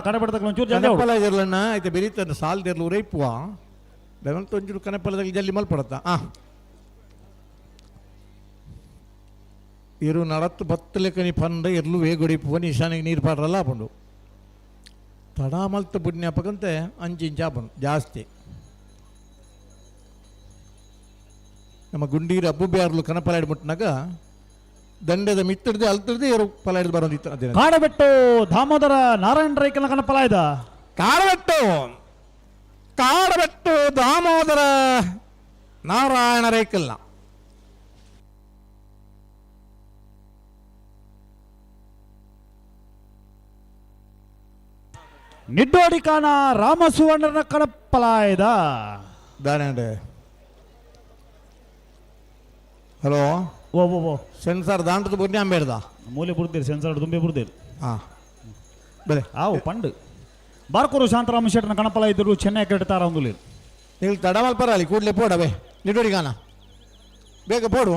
ಕಾಡಬಿಟ್ಟದಾಗ್ಲಿ ಒಂಚೂರು ಜಲ್ದಿ ಅವಳು. ಕನಪಲ ಇರ್ಲಣ್ಣ ಐತೆ ಬೆರೀತನ ಸಾಲ್ ದೇರ್ಲು ಉರೈಪುವ ಬೆವಂತ ಒಂಚೂರು ಕನಪಲದಾಗ ಜಲ್ಲಿ ಮಲ್ಪಡತ್ತ. ಹಾಂ, ಇರು ನಡತ್ತು ಬತ್ತಲೆಕ್ಕ ನೀ ಪಂಡ ಇರ್ಲು ವೇಗುಡಿಪುವ ನಿಶಾನಿಗೆ ನೀರು ಪಾಡ್ರಲ್ಲ ಆಪುಂಡು. ತಡಾ ಮಲ್ತ ಬುಡ್ನ್ಯಾಪಕಂತೆ ಅಂಚಿಂಚ ಆಪುಂಡು ಜಾಸ್ತಿ. ನಮ್ಮ ಗುಂಡೀರ ಅಬ್ಬು ಬ್ಯಾರ್ಲು ಕನಪಲಾಡಿ ಮುಟ್ಟಿನಾಗ ದಂಡದ ಮಿತ್ತಿಡ್ದೆ ಅಲ್ತಿಡ್ದೆ ಇರು ಪಲಾಡಿ ಬರೋದಿತ್ತು ಅದೇ. ಕಾಡಬೆಟ್ಟು ದಾಮೋದರ ನಾರಾಯಣ ರೈಕನ ಕಣಪಲಾಯ್ದ. ಕಾಡಬೆಟ್ಟು ಕಾಡಬೆಟ್ಟು ದಾಮೋದರ ನಾರಾಯಣ ರೈಕಲ್ನ. ನಿಡ್ಡೋಡಿ ಕಾನ ರಾಮಸುವರ್ಣನ ಕಣಪಲಾಯ್ದ. ದಾನೆ. ಹಲೋ. ಓ ಓ ಓ. ಸೆನ್ಸಾರ್ ದಾಂಟದ ಬುರ್ನಿ ಅಂಬೇಡ್ದ. ಮೂಲೆ ಬುಡ್ದಿರಿ ಸೆನ್ಸರ್ ತುಂಬಿ ಬುಡ್ದಿರಿ. ಹಾಂ, ಬಲೆ. ಆವು ಪಂಡು ಬಾರ್ಕೂರು ಶಾಂತರಾಮ ಶೆಟ್ಟನ ಕಣಪಲ ಇದ್ದರು ಚೆನ್ನೈ ಕಟ್ಟುತ್ತಾರ ಒಂದು. ನೀವು ತಡಮಲ್ ಪರಾಲಿ ಕೂಡಲೇ ಪೋಡವೆ ನಿಡೋಡಿಗಾನ ಬೇಗ ಪೋಡು.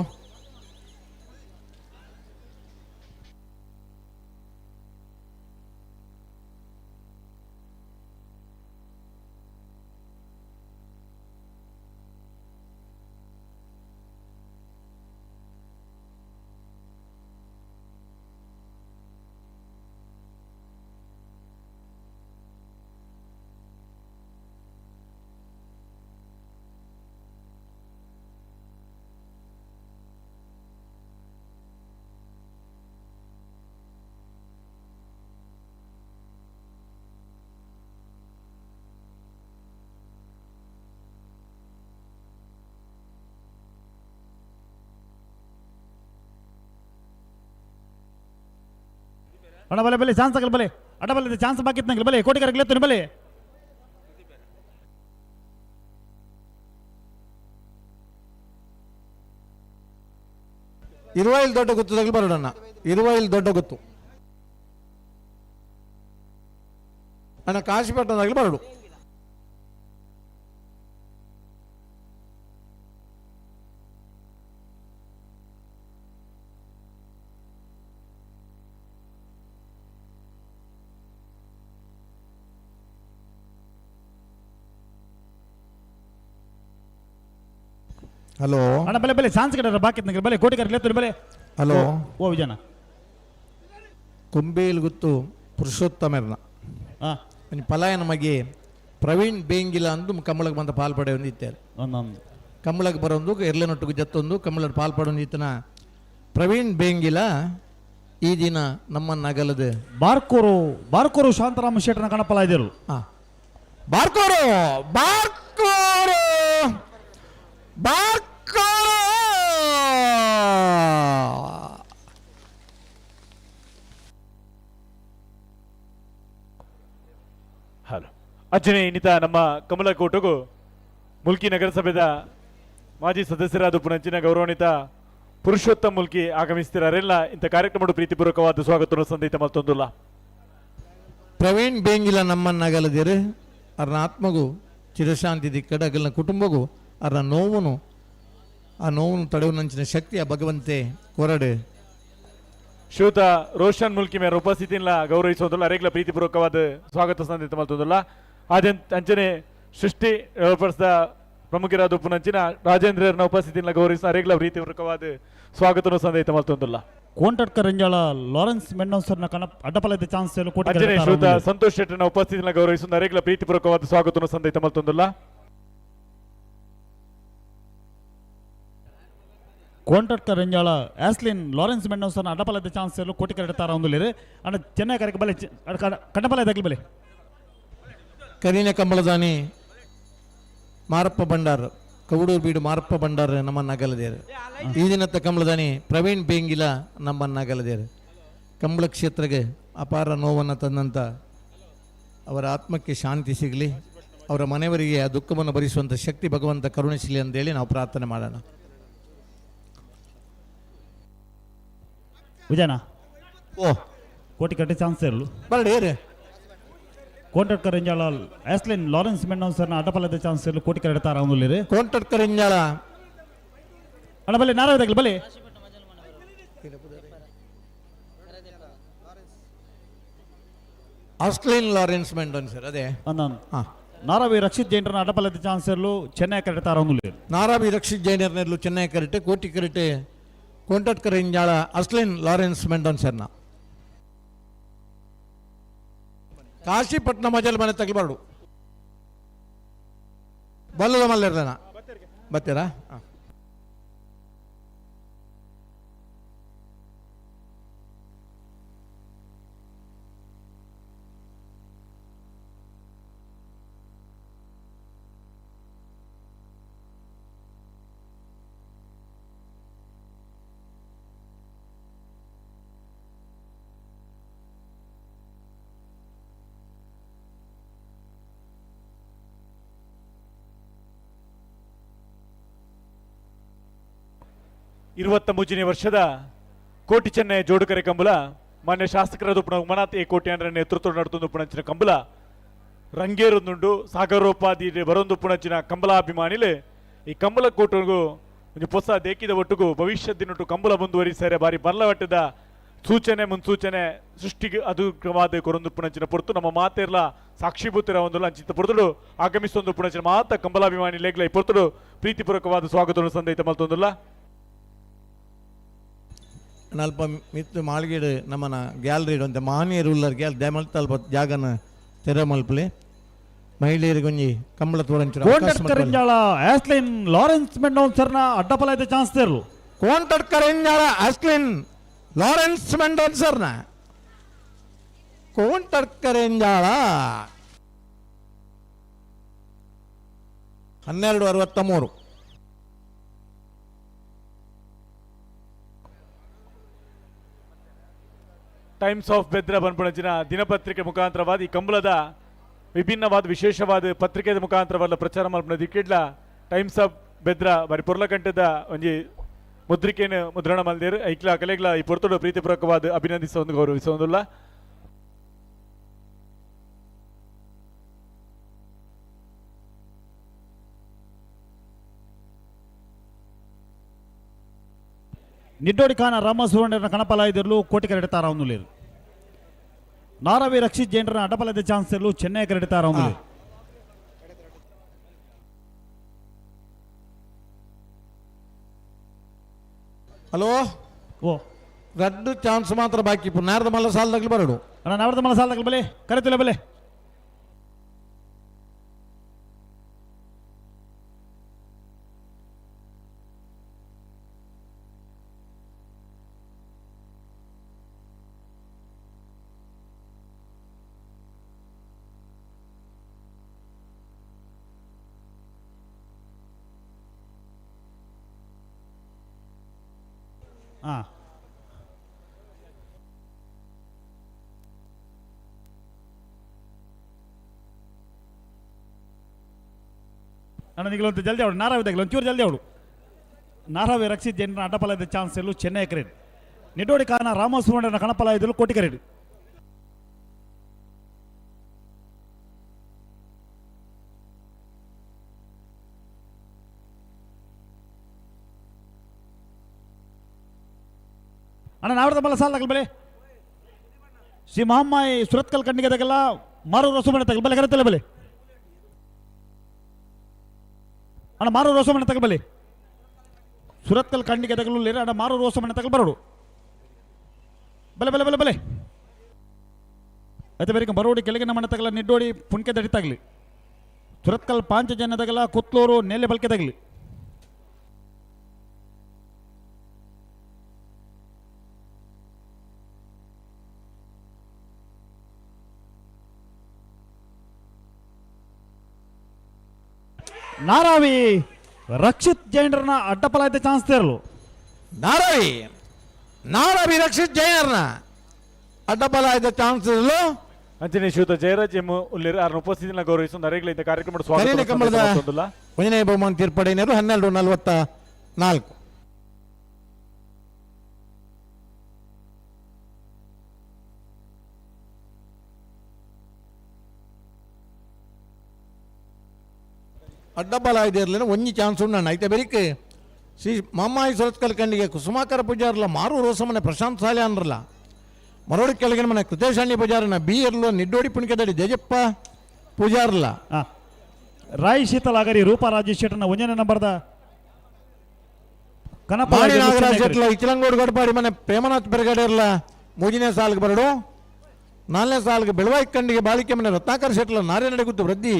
ಅಣ್ಣ ಬಲೆ ಬಲೆ ಚಾನ್ಸ್ ಆಗಲ್ ಬಲೆ ಅಡ್ಡ ಬಲೆ ಚಾನ್ಸ್ ಬಾಕಿ ನಂಗೆ ಬಲೆ ಕೋಟಿಗಾರ ಲೆತ್ತುನಿ ಬಲೆ. ಇರುವೈಲ್ ದೊಡ್ಡ ಗುತ್ತು ತಗಲು ಬರೋಣ. ಇರುವೈಲ್ ದೊಡ್ಡ ಗುತ್ತು ಅಣ್ಣ, ಕಾಶಿಪಟ್ಟಣದಾಗಲಿ ಬರಡು. ಹಲೋ. ಅಣ್ಣ ಬಲೆ ಬಲೆ ಚಾನ್ಸ್ ಕಡೆ ಬಾಕಿ ನಂಗೆ ಬಲೆ ಕೋಟಿಗಾರ ಲೆತ್ತುನಿ ಬಲೆ. ಹಲೋ. ಓ ವಿಜಯನ. ಕೊಂಬೇಲ್ ಗುತ್ತು ಪುರುಷೋತ್ತಮರ್ನ ಒಂಜಿ ಪಲಾಯನ ಮಗೆ ಪ್ರವೀಣ್ ಬೇಂಗಿಲ ಅಂದು ಕಂಬಳಕ್ಕೆ ಬಂದ ಪಾಲ್ಪಡೆ ಒಂದು ಇತ್ತಾರೆ. ಒಂದೊಂದು ಕಂಬಳಕ್ಕೆ ಬರೋದು ಎರ್ಲೆನೊಟ್ಟಿಗೆ ಜತ್ತೊಂದು ಕಂಬಳ ಪಾಲ್ಪಡೊಂದು ಇತ್ತನ ಪ್ರವೀಣ್ ಬೇಂಗಿಲ ಈ ದಿನ ನಮ್ಮನ್ನ ಅಗಲದ. ಬಾರ್ಕೋರು ಬಾರ್ಕೋರು ಶಾಂತರಾಮ ಶೆಟ್ಟನ ಕಣಪಲ ಇದ್ದರು. ಹಾ, ಬಾರ್ಕೋರು ಬಾರ್ಕೋರು ಬಾರ್ಕೋರು. ಹಲೋ, ಅಜ್ಜನೆ ಇನ್ನಿತ ನಮ್ಮ ಕಮಲಕೋಟಗೂ ಮುಲ್ಕಿ ನಗರಸಭೆದ ಮಾಜಿ ಸದಸ್ಯರಾದ ಪುನಂಚಿನ ಗೌರವಾನ್ವಿತ ಪುರುಷೋತ್ತಮ ಮುಲ್ಕಿ ಆಗಮಿಸ್ತಿರಾರೆಲ್ಲ ಇಂಥ ಕಾರ್ಯಕ್ರಮದ ಪ್ರೀತಿಪೂರ್ವಕವಾದ ಸ್ವಾಗತವನ್ನು ಸಂದಿತ ಮತ್ತೊಂದುಲ್ಲ. ಪ್ರವೀಣ್ ಬೇಂಗಿಲ ನಮ್ಮನ್ನ ಅಗಲದಿರು, ಅರ್ನ ಆತ್ಮಗೂ ಚಿರಶಾಂತಿ ದಿಕ್ಕಡ, ಅಗಲಿನ ಕುಟುಂಬಗೂ ಅರ್ನ ನೋವುನು ಆ ನೋವನ್ನು ತಡೆಯುವ ಶಕ್ತಿಯ ಭಗವಂತೆ ಕೊರಡು. ಶ್ರೀಯುತ ರೋಷನ್ ಮುಲ್ಕಿ ಮೇರ ಉಪಸ್ಥಿತಿನ ಗೌರವಿಸುವುದಿಲ್ಲ, ಅರೇಗ್ಲ ಪ್ರೀತಿಪೂರ್ವಕವಾದ ಸ್ವಾಗತ ಸಂದಿತ ಮತ್ತೊಂದುಲ್ಲ. ಆದ್ಯಂತ ಅಂಚನೆ ಸೃಷ್ಟಿ ಡೆವಲಪರ್ಸ್ದ ಪ್ರಮುಖರಾದ ಉಪನಂಚಿನ ರಾಜೇಂದ್ರನ ಉಪಸ್ಥಿತಿನ ಗೌರವಿಸ ಅರೇಗ್ಲ ಪ್ರೀತಿಪೂರ್ವಕವಾದ ಸ್ವಾಗತವನ್ನು ಸಂದೇಹಿತ ಮತ್ತೊಂದುಲ್ಲ. ಕೋಂಟಟ್ಕ ರಂಜಾಳ ಲಾರೆನ್ಸ್ ಮೆಂಡೋನ್ಸರ್ನ ಕಣ ಅಡ್ಡಪಲದ ಚಾನ್ಸ್ ಕೋಟಿ. ಅಂಚನೆ ಶ್ರೀಯುತ ಸಂತೋಷ್ ಶೆಟ್ಟರ್ನ ಉಪಸ್ಥಿತಿನ ಗೌರವಿಸುವ ಅರೇಗ್ಲ ಪ್ರೀತಿಪೂರ್ವಕವಾದ ಸ್ವಾಗತವನ್ನು ಸಂದೇಹಿತ ಮತ್ತೊಂದುಲ್ಲ. ಕೋಂಟಟ್ಕ ರಂಜಾಳ ಆಸ್ಲಿನ್ ಲಾರೆನ್ಸ್ ಮೆಂಡೋನ್ಸರ್ನ ಅಡ್ಡಪಲದ ಚಾನ್ಸ್ ಕೋಟಿ ಕರೆಡ ತಾರ ಒಂದು ಅಣ್ಣ ಚೆನ್ನೈ ಕರೆಕ್ ಬಲೆ ಕಣ್ಣಪಲ ತಗಲಿ ಬಲೆ. ಕರೀನ ಕಂಬಳದಾನಿ ಮಾರಪ್ಪ ಭಂಡಾರ್, ಕೌಡೂರು ಬೀಡು ಮಾರಪ್ಪ ಭಂಡಾರ್ ನಮ್ಮನ್ನ ಅಗಲದೇರು. ಈ ದಿನತ್ತ ಕಂಬಳದಾನಿ ಪ್ರವೀಣ್ ಬೇಂಗಿಲ ನಮ್ಮನ್ನ ಅಗಲದೇರು. ಕಂಬಳ ಕ್ಷೇತ್ರಕ್ಕೆ ಅಪಾರ ನೋವನ್ನು ತಂದಂಥ ಅವರ ಆತ್ಮಕ್ಕೆ ಶಾಂತಿ ಸಿಗಲಿ, ಅವರ ಮನೆಯವರಿಗೆ ಆ ದುಃಖವನ್ನು ಭರಿಸುವಂಥ ಶಕ್ತಿ ಭಗವಂತ ಕರುಣಿಸಲಿ ಅಂತೇಳಿ ನಾವು ಪ್ರಾರ್ಥನೆ ಮಾಡೋಣ. ವಿಜಯನ. ಓ. ಕೋಟಿ ಕಟ್ಟೆ ಚಾನ್ಸ್ ಇರಲು. ಬರಡಿ ಏರಿ. ಕೋಂಟಟ್ಕ ರಂಜಾಳ ಆಸ್ಲಿನ್ ಲಾರೆನ್ಸ್ ಮೆಂಡೋನ್ಸರ್ನ ಅಡ್ಡಪಲದ ಚಾನ್ಸ್ ಕೋಟಿ ಕರೆಡ ತಾರ ಒಂದು. ಕೋಂಟಟ್ಕ ರಿಂಜಾಳ. ಅಣ್ಣ ಬಲೆ ನಾರಾಯಣ ತಗಲಿ ಬಲೆ. ಆಸ್ಟ್ಲೇನ್ ಲಾರೆನ್ಸ್ ಮೆಂಡೋನ್ ಸರ್ ಅದೇ. ಒಂದೊಂದು ಹಾಂ. ನಾರಾವಿ ರಕ್ಷಿತ್ ಜೈನ್ರನ್ನ ಅಡ್ಡಪಲದ ಚಾನ್ಸ್ ಇರಲು ಚೆನ್ನೈ ಕರೆಡ ತಾರ ಒಂದು. ನಾರಾವಿ ರಕ್ಷಿತ್ ಜೈನರ್ನೆರ್ಲು ಚೆನ್ನೈ ಕರೆಟೆ ಕೋಟಿ ಕರೆಟೆ ಕೋಂಟಟ್ಕ ರಿಂಜಾಳ ಅಸ್ಲಿನ್ ಲಾರೆನ್ಸ್ ಮೆಂಡೋನ್ ಸರ್ನ. ಕಾಶಿಪಟ್ನ ಮಜಲ್ ಮನೆ ತಗಲ್ಬಾರ್ದು ಬಲ್ಲದ ಮಲ್ಲಿರ್ದನ ಬರ್ತೀರಾ? ಹಾಂ. 23ನೇ ವರ್ಷದ ಕೋಟಿ ಚೆನ್ನೈ ಜೋಡುಕರೆ ಕಂಬಳ ಮಾನ್ಯ ಶಾಸಕರಾದ ಉಪನ ಉಮನಾಥ್ ಎ ಕೋಟ್ಯಾನ್ರ ನೇತೃತ್ವ ನಡೆದು ಪುಣಂಚಿನ ಕಂಬಳ ರಂಗೇರೊಂದುಂಡು ಸಾಗರೋಪಾದಿ ಬರೊಂದು ಪುಣಂಚಿನ ಕಂಬಲಾಭಿಮಾನಿಲೆ ಈ ಕಂಬಳ ಕೋಟಗೂ ಒಂಜಿ ಪೊಸ ದೇಕಿದ ಒಟ್ಟುಗು ಭವಿಷ್ಯ ದಿನೊಟ್ಟು ಕಂಬಳ ಮುಂದುವರಿಸರೆ ಬಾರಿ ಬಲ್ಲವಟ್ಟದ ಸೂಚನೆ ಮುನ್ಸೂಚನೆ ಸೃಷ್ಟಿಗೆ ಅದು ಕ್ರಮಾದ ಕೊರೊಂದು ಪುಣಂಚಿನ ಪೊರ್ತು ನಮ್ಮ ಮಾತೆರ್ಲ ಸಾಕ್ಷಿಭೂತರ ಒಂದು ಅಂಚಿತ ಪೊರ್ತುಡು ಆಗಮಿಸೊಂದು ಪುಣಂಚಿನ ಮಾತ ಕಂಬಲಾಭಿಮಾನಿ ಲೇಗ್ಲ ಈ ಪೊರ್ತುಡು ಪ್ರೀತಿಪೂರ್ವಕವಾದ ಸ್ವಾಗತವನ್ನು ಸಂದಯಿತ ಮಲ್ತೊಂದುಲ್ಲ. ಅಲ್ಪ ಮಿತ್ತು ಮಾಳ್ಗೇಡು ನಮ್ಮನ ಗ್ಯಾಲರಿ ಒಂತೆ ಮಾನ್ಯರು ಉಲ್ಲರ್ ಗ್ಯಾಲ್ ದಯಮಲ್ತ ಅಲ್ಪ ಜಾಗನ ತೆರ ಮಲ್ಪಲೆ ಮಹಿಳೆಯರಿಗೆ ಒಂಜಿ ಕಂಬಳ ತೋರಂಚು. ಕೋಂಟಟ್ಕ ರಂಜಾಳ ಆಸ್ಲಿನ್ ಲಾರೆನ್ಸ್ ಮೆಂಡೋನ್ಸರ್ನ ಅಡ್ಡಪಲದ ಚಾನ್ಸ್ ಇರಲು. ಕೋಂಟಟ್ಕ ರಿಂಜಾಳ ಅಸ್ಲಿನ್ ಲಾರೆನ್ಸ್ ಮೆಂಡೋನ್ಸರ್ನ ಕೋಂಟಟ್ಕ ರಿಂಜಾಳ 12:63. Times of Bedra ಪನ್ಪುನಂಚಿನ ದಿನಪತ್ರಿಕೆ ಮುಖಾಂತರವಾದ ಈ ಕಂಬಳದ ವಿಭಿನ್ನವಾದ ವಿಶೇಷವಾದ ಪತ್ರಿಕೆದ ಮುಖಾಂತರವಾದ ಪ್ರಚಾರ ಮಲ್ಪುನ ದಿಕ್ಕಿಡ್ಲ ಟೈಮ್ಸ್ ಆಫ್ ಬೆದ್ರ ಬಾರಿ ಪೊರ್ಲಕಂಠದ ಒಂಜಿ ಮುದ್ರಿಕೆಯನ್ನು ಮುದ್ರಣ ಮಲ್ದೇರು. ಐಕ್ಲ ಕಲೆಗ್ಲ ಈ ಪೊರ್ತುಡು ಪ್ರೀತಿಪೂರ್ವಕವಾದ ಅಭಿನಂದಿಸೊಂದು ಗೌರವಿಸೊಂದುಲ್ಲ. ನಿಡ್ಡೋಡಿ ಖಾನ ರಾಮ ಸುವರ್ಣನ ಕಣಪಲಾಯ್ದಿರ್ಲು ಕೋಟಿ ಕರೆಡ್ತಾರ ಅವನುಲೇರು. ನಾರವಿ ರಕ್ಷಿತ್ ಜೈನರನ ಅಡ್ಡಪಲದ ಚಾನ್ಸ್ ಇರಲು ಚೆನ್ನೈ ಕರೆಡ್ತಾರ ಅವನುಲೇರು. ಹಲೋ. ಓ. ರಡ್ಡು ಚಾನ್ಸ್ ಮಾತ್ರ ಬಾಕಿ ಇಪ್ಪು. ನಾರ್ದ ಮಲ್ಲ ಸಾಲದಾಗಲಿ ಬರಡು. ಅಣ್ಣ, ನಾವರ್ದ ಮಲ್ಲ ಸಾಲದಾಗಲಿ ಬಲೆ ಕರೆತಿಲ್ಲ ಬಲೆ. ಹಾ, ಅಣ್ಣ, ನಿಗಲಂತ ಜಲ್ದಿ ಅವಳು ನಾರಾವಿ ತಗಲ ಒಂಚೂರು ಜಲ್ದಿ ಅವಳು. ನಾರಾವಿ ರಕ್ಷಿತ್ ಜೈನರ ಅಡ್ಡಪಲದ ಚಾನ್ಸ್ ಎಲ್ಲೂ ಚೆನ್ನೈ ಕರೆಡ್. ನಿಡ್ಡೋಡಿ ಕಾರಣ ರಾಮ ಸುವರ್ಣನ ಕಣಪಲ ಇದ್ಲು ಕೋಟಿ ಕರೆಡ್. ಅಣ್ಣ, ನಾವರ್ದ ಮಲ್ಲ ಸಾಲ ತಗಲ್ ಬಲೆ. ಶ್ರೀ ಮಹಮ್ಮಾಯಿ ಸುರತ್ಕಲ್ ಕಣ್ಣಿಗೆ ತಗಲ್ಲ ಮಾರು ರಸಮಣೆ ತಗಲ್ ಬಲೆ ಕರೆತಲ್ಲ ಬಲೆ. ಅಣ್ಣ, ಮಾರು ರೋಸಮಣೆ ತಗಲ್ ಬಲೆ. ಸುರತ್ಕಲ್ ಕಣ್ಣಿಗೆ ತಗಲು ಅಣ್ಣ, ಮಾರು ರೋಸಮಣೆ ತಗಲ್ ಬರೋಡು ಬಲೆ ಬಲೆ ಬಲೆ ಬಲೆ. అయితే ಬೇರೆ ಬರೋಡಿ ಕೆಳಗಿನ ಮನೆ ತಗಲ Niddodi ಪುಣ್ಕೆ ದಡಿ ತಗಲಿ. Surathkal Panchajanya ತಗಲ Kuthlur ನೇಲೆ bulk ತಗಲಿ. Naravi Rakshit ಜೈನರನ್ನ ಅಡ್ಡಪಲಾಯ್ತ chance ತೇರಲು. Naravi Naravi Rakshit ಜೈನರ್ನ ಅಡ್ಡಬಲ chance ಇರಲು. ಅಂಚನೆ ಶ್ರೀಯುತ ಜಯರಾಜ್ ಎಂ ಉಲ್ಲೇರು ಆರ್ನ ಉಪಸ್ಥಿತಿನ ಗೌರವಿಸಿ ಅರೆಗ್ಲ ಇಂಥ ಕಾರ್ಯಕ್ರಮ ಸ್ವಾಗತ ಕರೀನ ಕಂಬಳದ ಒಂದನೇ ಬಹುಮಾನ ತೀರ್ಪಡೆಯವರು 12:44. ಅಡ್ಡಬಲ ಇರಲಿಲ್ಲ ಒಂಜಿ ಚಾನ್ಸ್ ಉಂಡು. ಐತೆ ಬೆರಿಕ್ ಶ್ರೀ ಮಾಮಾಯಿ ಸುರತ್ಕಲ್ ಕಂಡಿಗೆ ಕುಸುಮಾಕರ ಪೂಜಾರ್ಲ ಮಾರು ರೋಸಮನೆ ಪ್ರಶಾಂತ್ ಸಾಲೆ ಅನ್ರಲ್ಲ. ಮರೋಡಿ ಕೆಳಗಿನ ಮನೆ ಕೃತೇಶಾಣಿ ಪೂಜಾರನ ಬಿ ಎರ್ಲು ನಿಡ್ಡೋಡಿ ಪುಣಿಕೆದಡಿ ಜಯಪ್ಪ ಪೂಜಾರ್ಲ. ರಾಯ್ ಶೀತಲಾಗರಿ ರೂಪಾ ರಾಜೇಶ್ ಶೆಟ್ಟನ ಒಂದನೇ ನಂಬರ್ದ ಕನಪ ಮಾಣಿ ನಾಗರಾಜ್ ಶೆಟ್ಲ ಇಚಲಂಗೋಡು ಗಡಪಾಡಿ ಮನೆ ಪ್ರೇಮನಾಥ್ ಬೆರಗಡೆ ಇರಲ ಮೂರನೇ ಸಾಲ್ಗೆ ಬರಡು. ನಾಲ್ಕನೇ ಸಾಲ್ಗೆ ಬೆಳವಾಯಿ ಕಂಡಿಗೆ ಬಾಳಿಕೆ ಮನೆ ರತ್ನಾಕರ್ ಶೆಟ್ಲ ನಾರ್ಯನಡೆಗುತ್ತು ವೃದ್ಧಿ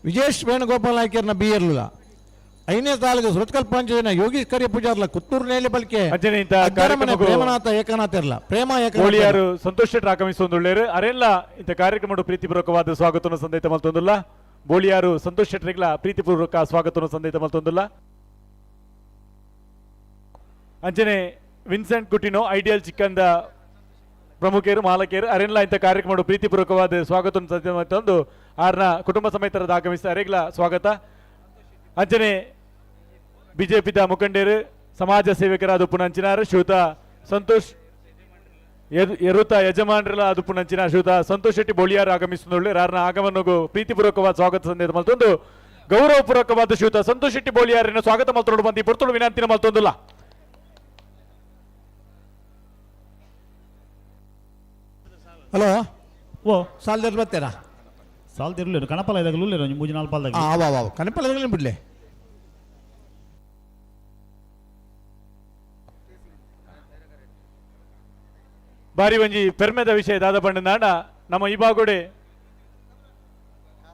ವಿಜೇಶ್ ವೇಣುಗೋಪಾಲ್ ನಾಯ್ಕರ್ನ ಬಿ ಎರ್ಲುಲ. ಐದನೇ ಸಾಲಿಗೆ ಸುರತ್ಕಲ್ ಪಂಚಜನ ಯೋಗೀಶ್ ಕರಿಯ ಪೂಜಾರ್ಲ ಕುತ್ತೂರು ನೇಲೆ ಬಲ್ಕೆ ಅಂಚನೆ ಇಂಥ ಅಜ್ಜರ ಮನೆ ಕಾರ್ಯಕ್ರಮಕ್ಕೂ ಪ್ರೇಮನಾಥ ಏಕನಾಥ್ ಇರ್ಲ ಪ್ರೇಮ ಏಕನಾಥ್. ಕೋಳಿಯಾರು ಸಂತೋಷ್ ಶೆಟ್ಟರ್ ಆಗಮಿಸುವಂದುಳ್ಳೇರು. ಅರೆಲ್ಲ ಇಂಥ ಕಾರ್ಯಕ್ರಮ ಪ್ರೀತಿಪೂರ್ವಕವಾದ ಸ್ವಾಗತವನ್ನು ಸಂದೇತ ಮಲ್ತೊಂದುಲ್ಲ. ಬೋಳಿಯಾರು ಸಂತೋಷ್ ಶೆಟ್ಟರಿಗ್ಲ ಪ್ರೀತಿಪೂರ್ವಕ ಸ್ವಾಗತವನ್ನು ಸಂದೇತ ಮಲ್ತೊಂದುಲ್ಲ. ಅಂಚನೆ ವಿನ್ಸೆಂಟ್ ಕುಟಿನೋ ಐಡಿಯಲ್ ಚಿಕ್ಕಂದ ಪ್ರಮುಖರು ಮಾಲಕರು ಅರೆಲ್ಲ ಇಂಥ ಕಾರ್ಯಕ್ರಮ ಪ್ರೀತಿಪೂರ್ವಕವಾದ ಸ್ವಾಗತವನ್ನು ಸಂದೇತ ಮಲ್ತೊಂದು ಆರ್ನ ಕುಟುಂಬ ಸಮೇತರದ ಆಗಮಿಸಿ ಅರೆಗ್ಲ ಸ್ವಾಗತ. ಅಂಚನೆ ಬಿಜೆಪಿದ ಮುಖಂಡರು ಸಮಾಜ ಸೇವಕರಾದ ಪುನಂಚಿನಾರು ಶ್ರೀಯುತ ಸಂತೋಷ್ ಎರುತ ಯಜಮಾನರೆಲ್ಲ ಅದು ಪುನಂಚಿನ ಶ್ರೀಯುತ ಸಂತೋಷ್ ಶೆಟ್ಟಿ ಬೋಳಿಯಾರ್ ಆಗಮಿಸುವುದರಲ್ಲಿ ರಾರ್ನ ಆಗಮನಗೂ ಪ್ರೀತಿಪೂರ್ವಕವಾದ ಸ್ವಾಗತ ಸಂದೇಶ ಮಲ್ತೊಂದು ಗೌರವಪೂರ್ವಕವಾದ ಶ್ರೀಯುತ ಸಂತೋಷ್ ಶೆಟ್ಟಿ ಬೋಳಿಯಾರನ್ನು ಸ್ವಾಗತ ಮಲ್ತೊಂಡು ಬಂದು ಪುರ್ತುಡು ವಿನಂತಿನ ಮಲ್ತೊಂದುಲ್ಲ. ಹಲೋ. ಓ. ಸಾಲದಲ್ಲಿ ಬರ್ತೀರಾ? ಸಾಲ್ದಿರ್ಲಿರು ಕಣಪಲ ಇದಾಗಲೂ ಮೂಜಿ ನಾಲ್ಕು ಪಾಲ್ದಾಗ. ಅವ ಅವ ಕನಪಲ ಬಿಡ್ಲೆ. ಬಾರಿ ಒಂಜಿ ಪೆರ್ಮೆದ ವಿಷಯ ದಾದ ಪಂಡನಾಡ ನಮ್ಮ ಈ ಬಾಗುಡೆ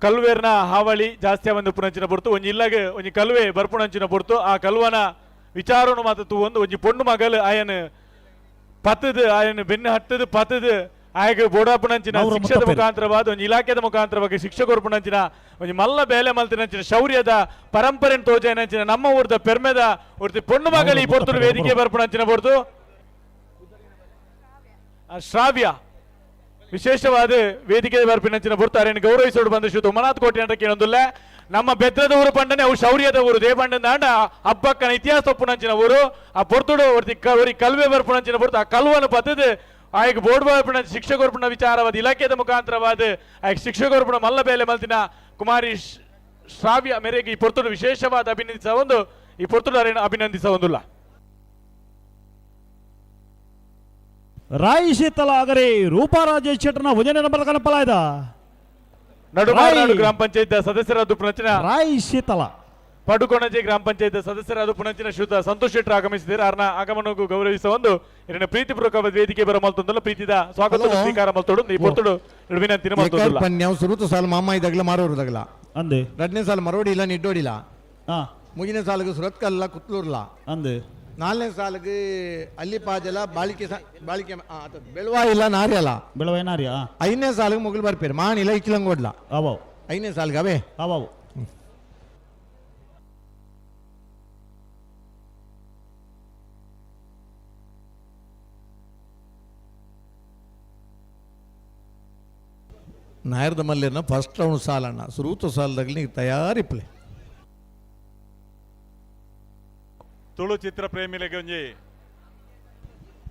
ಕಲ್ವೇರ್ನ ಹಾವಳಿ ಜಾಸ್ತಿ ಒಂದು ಪುನಂಚಿನ ಪೊರ್ತು ಒಂಜಿ ಇಲ್ಲಗ ಒಂಜಿ ಕಲ್ವೆ ಬರ್ಪುಣಂಚಿನ ಪೊರ್ತು ಆ ಕಲ್ವನ ವಿಚಾರನು ಮಾತ ತೂವೊಂದು ಒಂಜಿ ಪೊಣ್ಣು ಮಗಲ್ ಆಯನ್ ಪತ್ತದು ಆಯನ್ ಬೆನ್ನು ಹತ್ತದು ಪತ್ತದು ಆಯಗ ಬೋಡಾಪುಣಂಚಿನ ಶಿಕ್ಷದ ಮುಖಾಂತರವಾದ ಒಂಜಿ ಇಲಾಖೆದ ಮುಖಾಂತರವಾಗಿ ಶಿಕ್ಷೆ ಕೊರ್ಪುಣಂಚಿನ ಒಂಜಿ ಮಲ್ಲ ಬೇಲೆ ಮಲ್ತಿನಂಚಿನ ಶೌರ್ಯದ ಪರಂಪರೆನ್ ತೋಜಾಯಿನಂಚಿನ ನಮ್ಮ ಊರ್ದ ಪೆರ್ಮೆದ ಒರ್ತಿ ಪೊಣ್ಣು ಮಗಲ್ ಈ ಪೊರ್ತುಡು ವೇದಿಕೆ ಬರ್ಪುಣಂಚಿನ ಪೊರ್ತು. ಶ್ರಾವ್ಯ ವಿಶೇಷವಾದ ವೇದಿಕೆ ಬರ್ಪಿನಂಚಿನ ಬುರ್ತಾರೇನು ಗೌರವಿಸೋಡು ಬಂದ ಶ್ರೀ ಉಮನಾಥ್ ಕೋಟೆ ಅಂತ ಕೇಳೊಂದುಲ್ಲ. ನಮ್ಮ ಬೆದ್ರದ ಊರು ಪಂಡನೆ ಅವು ಶೌರ್ಯದ ಊರು ದೇಪಂಡನ ದಾಂಡ ಹಬ್ಬಕ್ಕನ ಇತಿಹಾಸ ಒಪ್ಪುನಂಚಿನ ಊರು. ಆ ಪೊರ್ತುಡು ಒರ್ತಿ ಒರಿ ಕಲ್ವೆ ಬರ್ಪುನಂಚಿನ ಪೊರ್ತು ಆ ಕಲ್ವನು ಪತ್ತದು ಆಯ್ಕೆ ಬೋರ್ಡ್ ಬರ್ಪುನ ಶಿಕ್ಷಕರ್ಪುಣ ವಿಚಾರವಾದ ಇಲಾಖೆದ ಮುಖಾಂತರವಾದ ಆಯ್ಕೆ ಶಿಕ್ಷಕರ್ಪುಣ ಮಲ್ಲ ಬೇಲೆ ಮಲ್ತಿನ ಕುಮಾರಿ ಶ್ರಾವ್ಯ ಮೇರೆಗೆ ಈ ಪೊರ್ತುಡು ವಿಶೇಷವಾದ ಅಭಿನಂದಿಸ ಒಂದು ಈ ಪೊರ್ತುಡು ಅರೇನು ಅಭಿನಂದಿಸ ಒಂದುಲ್ಲ. ರಾಯಿ ಶೀತಲ ಆಗರೆ ರೂಪಾ ರಾಜೇಶ್ ಶೆಟ್ಟರ್ನ ಒಂಜನೇ ನಂಬರ್ ಕಣಪಲಾಯ್ದ. ನಡುಮಾರನಾಡು ರಾಯ್. ಗ್ರಾಮ ಪಂಚಾಯತ್ ಸದಸ್ಯರಾದ ಪುನಂಚಿನ ರಾಯಿ ಶೀತಲ. ಪಡುಕೊಣಜೆ ಗ್ರಾಮ ಪಂಚಾಯತ್ ಸದಸ್ಯರಾದ ಪುನಂಚಿನ ಶ್ರೀಯುತ ಸಂತೋಷ್ ಶೆಟ್ಟರ್ ಆಗಮಿಸಿದ್ದಾರೆ. ಆರ್ನ ಆಗಮನಕ್ಕೂ ಗೌರವಿಸುವ ಒಂದು ಎರಡನೇ ಪ್ರೀತಿಪೂರ್ವಕ ವೇದಿಕೆ ಬರ ಮಲ್ತೊಂದಲ್ಲ ಪ್ರೀತಿದ ಸ್ವಾಗತ ಹಲೋ. ಸ್ವೀಕಾರ ಮಲ್ತೊಡು ಈ ಪೊರ್ತುಡು ವಿನಂತಿ ಮಲ್ತೊಂದುಲ್ಲ. ಪನ್ಯಾವ್ ಸುರುತ ಸಾಲು ಮಾಮ ಇದಾಗಲ ಮಾರೋರು ದಗಲ. ಅಂದೆ. ಎರಡನೇ ಸಾಲು ಮರೋಡಿಲ್ಲ ನಿಡ್ಡೋಡಿಲ್ಲ. ಹಾ. ಮುಗಿನ ಸಾಲಿಗೆ ಸುರತ್ಕಲ್ಲ ಕುತ್ಲೂರ್ಲ. ಅಂದೆ. ನಾಲ್ನೇ ಸಾಲಿಗೆ ಅಲ್ಲಿ ಪಾಜಲ ಬಾಳಿಕೆ ಬಾಳಿಕೆ ಬೆಳವಾಯಿಲ್ಲ ನಾರ್ಯಲ. ಬೆಳವೈನಾರ್ಯ. ಐದನೇ ಸಾಲಿಗೆ ಮುಗಿಲು ಬರ್ಪೇರು ಮಾಣಿಲ್ಲ ಇಕ್ಲಂಗೋಡ್ಲ. ಅವಾವ್. ಐದನೇ ಸಾಲಿಗೆ ಅವೇ. ಅವಾವ್. ನಾಯರ್ದ ಮಲ್ಲಿನ ಫಸ್ಟ್ ರೌಂಡ್ ಸಾಲಣ್ಣ ಸುರೂತ ಸಾಲದಾಗಲಿ ನೀವು ತಯಾರಿಪ್ಲೆ. ತುಳು ಚಿತ್ರ ಪ್ರೇಮಿಲೆಗೆ ಒಂಜಿ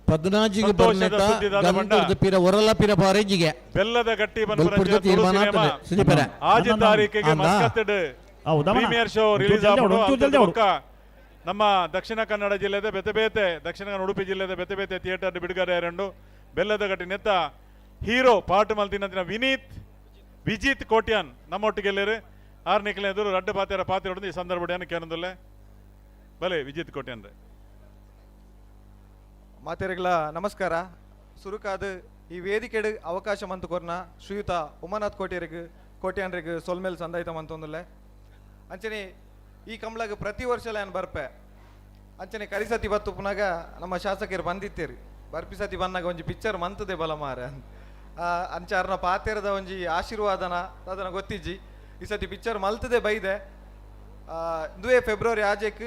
ಪದ್ನಾಜಿಗೆ ಸಂತೋಷದ ಬರ್ನೆಟ ಸುದ್ದಿದಾದ ಬಣ್ಣ. ಗಂಟುರ್ದು ಪಿರ ಒರಲ ಪಿರ ಬಾರೇಜಿಗೆ ಬೆಲ್ಲದ ಗಟ್ಟಿ ಬಲ್ಪುರ್ದ ತೀರ್ಮಾನ ಆಗ್ತದೆ ಸುದೀಪರ. ಆಜಿ ತಾರೀಕಿಗೆ ಅಂದ. ಮಸ್ಕತ್ಡ್ ಅವು ದಮನ. ಪ್ರೀಮಿಯರ್ ಶೋ ಒಂಚೂರು ರಿಲೀಸ್ ಜಲ್ದಿ ಆವಡು, ಆಪುಂಡು. ಒಂಚೂರು ಜಲ್ದಿ ಆವಡು. ಬೊಕ್ಕ ನಮ್ಮ ದಕ್ಷಿಣ ಕನ್ನಡ ಜಿಲ್ಲೆದ ಬೇತೆ ಬೇತೆ ದಕ್ಷಿಣ ಕನ್ನಡ ಉಡುಪಿ ಜಿಲ್ಲೆದ ಬೇತೆ ಬೇತೆ ಥಿಯೇಟರ್ ಬಿಡುಗಡೆ ಎರಡು ಬೆಲ್ಲದ ಗಟ್ಟಿ ನೆತ್ತ ಹೀರೋ ಪಾಟ್ ಮಲ್ತಿನಂತಿನ ವಿನೀತ್ ವಿಜಿತ್ ಕೋಟ್ಯಾನ್ ನಮ್ಮೊಟ್ಟಿಗೆ ಎಲ್ಲೇರು ಆರ್ ನಿಕ್ಲೆ ಎದುರು ರಡ್ಡು ಪಾತೆರ ಪಾತಿರೋಡು ಈ ಸಂದರ್ಭ ಕೇನೊಂದುಲ್ಲೆ ಬಲೆ ವಿಜಿತ್ ಕೋಟ್ಯಾನ್ ರೇ. ಮಾತೆರೆಗಳ ನಮಸ್ಕಾರ. ಸುರುಕಾದ ಈ ವೇದಿಕೆಡು ಅವಕಾಶ ಮಂತು ಕೊರ್ನ ಶ್ರೀಯುತ ಉಮಾನಾಥ್ ಕೋಟ್ಯರಿಗೆ ಕೋಟ್ಯಾನ್ರಿಗೆ ಸೊಲ್ಮೇಲ್ ಸಂದಾಯಿತ ಮಂತೊಂದುಲ್ಲೆ. ಅಂಚನೆ ಈ ಕಂಬ್ಳಗ್ ಪ್ರತಿ ವರ್ಷ ನಾನು ಬರ್ಪೆ. ಅಂಚನೆ ಕರಿಸತಿ ಬತ್ತು ಪುನಗ ನಮ್ಮ ಶಾಸಕರು ಬಂದಿತ್ತೀರಿ ಬರ್ಪಿ ಸತಿ ಬಂದಾಗ ಒಂಜಿ ಪಿಕ್ಚರ್ ಮಂತದೆ ಬಲ ಮಾರ ಅಂಚ ಅರ್ನ ಪಾತೆರದ ಒಂಜಿ ಆಶೀರ್ವಾದನ ಅದನ್ನ ಗೊತ್ತಿಜ್ಜಿ ಈ ಸತಿ ಪಿಕ್ಚರ್ ಮಲ್ತದೆ ಬೈದೆ. ಇಂದುವೇ ಫೆಬ್ರವರಿ ಆಜೆಕ್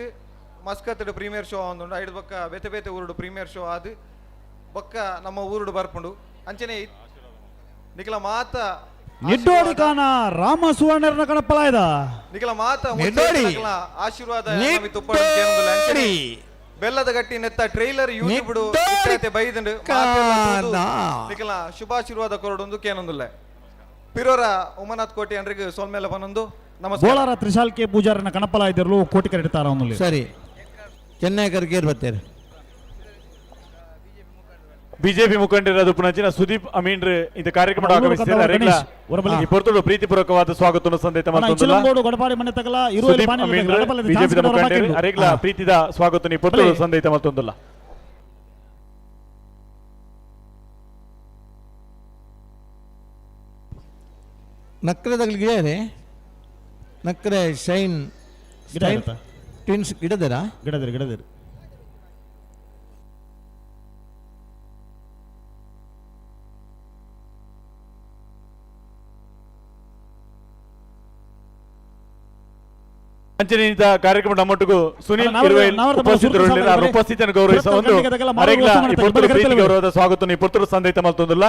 ಮಸ್ಕತ್ಡ್ ಪ್ರೀಮಿಯರ್ ಶೋ ಒಂದುಂಡು. ಐದು ಬೊಕ್ಕ ಬೇತೆ ಬೇತೆ ಊರುಡು ಪ್ರೀಮಿಯರ್ ಶೋ ಆದು ಬೊಕ್ಕ ನಮ್ಮ ಊರುಡು ಬರ್ಪುಂಡು. ಅಂಚನೆ ನಿಖಲ ಮಾತ ನಿಡ್ಡೋಡಿ ಕಾನ ರಾಮ ಸುವರ್ಣರನ್ನ ಕಣಪಲಾಯ್ದ. ನಿಖಲ ಮಾತ ನಿಡ್ಡೋಡಿ. ನಿಖಲ ಆಶೀರ್ವಾದ ನಮಿ ತುಪ್ಪಡು ಕೇನೊಂದುಲ್ಲ. ಅಂಚನೆ ನಿಡ್ಡೋಡಿ. ಬೆಲ್ಲದ ಗಟ್ಟಿ ನೆತ್ತ ಟ್ರೈಲರ್ ಯೂಟ್ಯೂಬ್ ನಿಡ್ಡೋಡಿ ಬೈದಂಡು ಕಾನ. ನಿಖಲ ಶುಭಾಶೀರ್ವಾದ ಕೊರಡೊಂದು ಕೇನೊಂದುಲ್ಲ. ಪಿರೋರ ಉಮನಾಥ್ ಕೋಟಿ ಅಂಡ್ರಿಗೆ ಸೋಲ್ಮೇಲೆ ಬನ್ನೊಂದು ನಮಸ್ಕಾರ. ಬೋಳಾರ ತ್ರಿಶಾಲ್ ಕೆ ಪೂಜಾರನ ಕಣಪಲಾಯ್ದಿರಲು ಕೋಟಿ ಕರೆಡ್ತಾರ ಅವನಲ್ಲಿ. ಸರಿ ಚೆನ್ನೈ ಕರ್ಗೇರ್ ಬರ್ತಾರೆ. ಬಿಜೆಪಿ ಮುಖಂಡರಾದ ಪುನಂಚಿನ ಸುದೀಪ್ ಅಮೀನ್ರ್ ಇಂದ ಕಾರ್ಯಕ್ರಮ ಅವ್ರು ಆಗಮಿಸಿದ್ದಾರೆ. ಕನ್ನಡ ಗಣೇಶ್, ಹೊರಬಲ್ಲಿ. ಈ ಪೊರ್ತುಡು ಪ್ರೀತಿಪೂರ್ವಕವಾದ ಸ್ವಾಗತವನ್ನು ಸಂದೇಶ ಮಲ್ತೊಂದುಲ್ಲ. ಇಚಿಲಂಗೋಡು ಗಡಪಾಡಿ ಮನೆ ತಗಲ ಇರುವ ಸುದೀಪ್ ಅಮೀನ್ರ್ ಬಿಜೆಪಿ ಮುಖಂಡರು ಅರೆಗ್ಲ ಪ್ರೀತಿದ ಸ್ವಾಗತ ಈ ಪೊರ್ತುಡು ಬಲೆ. ಸಂದೇಶ ಮಲ್ತೊಂದುಲ್ಲ. ನಕ್ರೆ ಗಿಡ ರೇ ನಕ್ರೆ ಶೈನ್ ಗಿಡ ಇರುತ್ತಾ? ಟ್ವಿನ್ಸ್ ಗಿಡದರಾ. ಗಿಡದಿರಿ ಗಿಡದಿರಿ. ಅಂಚನೆಯಿಂದ ಕಾರ್ಯಕ್ರಮ ನಮ್ಮೊಟ್ಟಿಗೂ ಸುನೀಲ್ ಇರುವೈಲ್ ನಾವರ್ದ ಉಪಸ್ಥಿತರು ಸುರುಕು ಅವರ ಸಾಲ ಉಪಸ್ಥಿತಿಯನ್ನು ಗೌರವಿಸುವ ಸುರತ್ಕಲ್ ಒಂದು ಖಂಡಿಗೆ ತಗಲ ಮಾರು ಅರೆಗ್ಲ ವರ್ಷ ಈ ಪೊರ್ತುಡು ಮಾಡ್ತಾರೆ. ಪ್ರೀತಿ ಗೌರವದ ಸ್ವಾಗತ ಈ ಪೊರ್ತುಡು ಸಂದೇಶ ಮಲ್ತೊಂದುಲ್ಲ.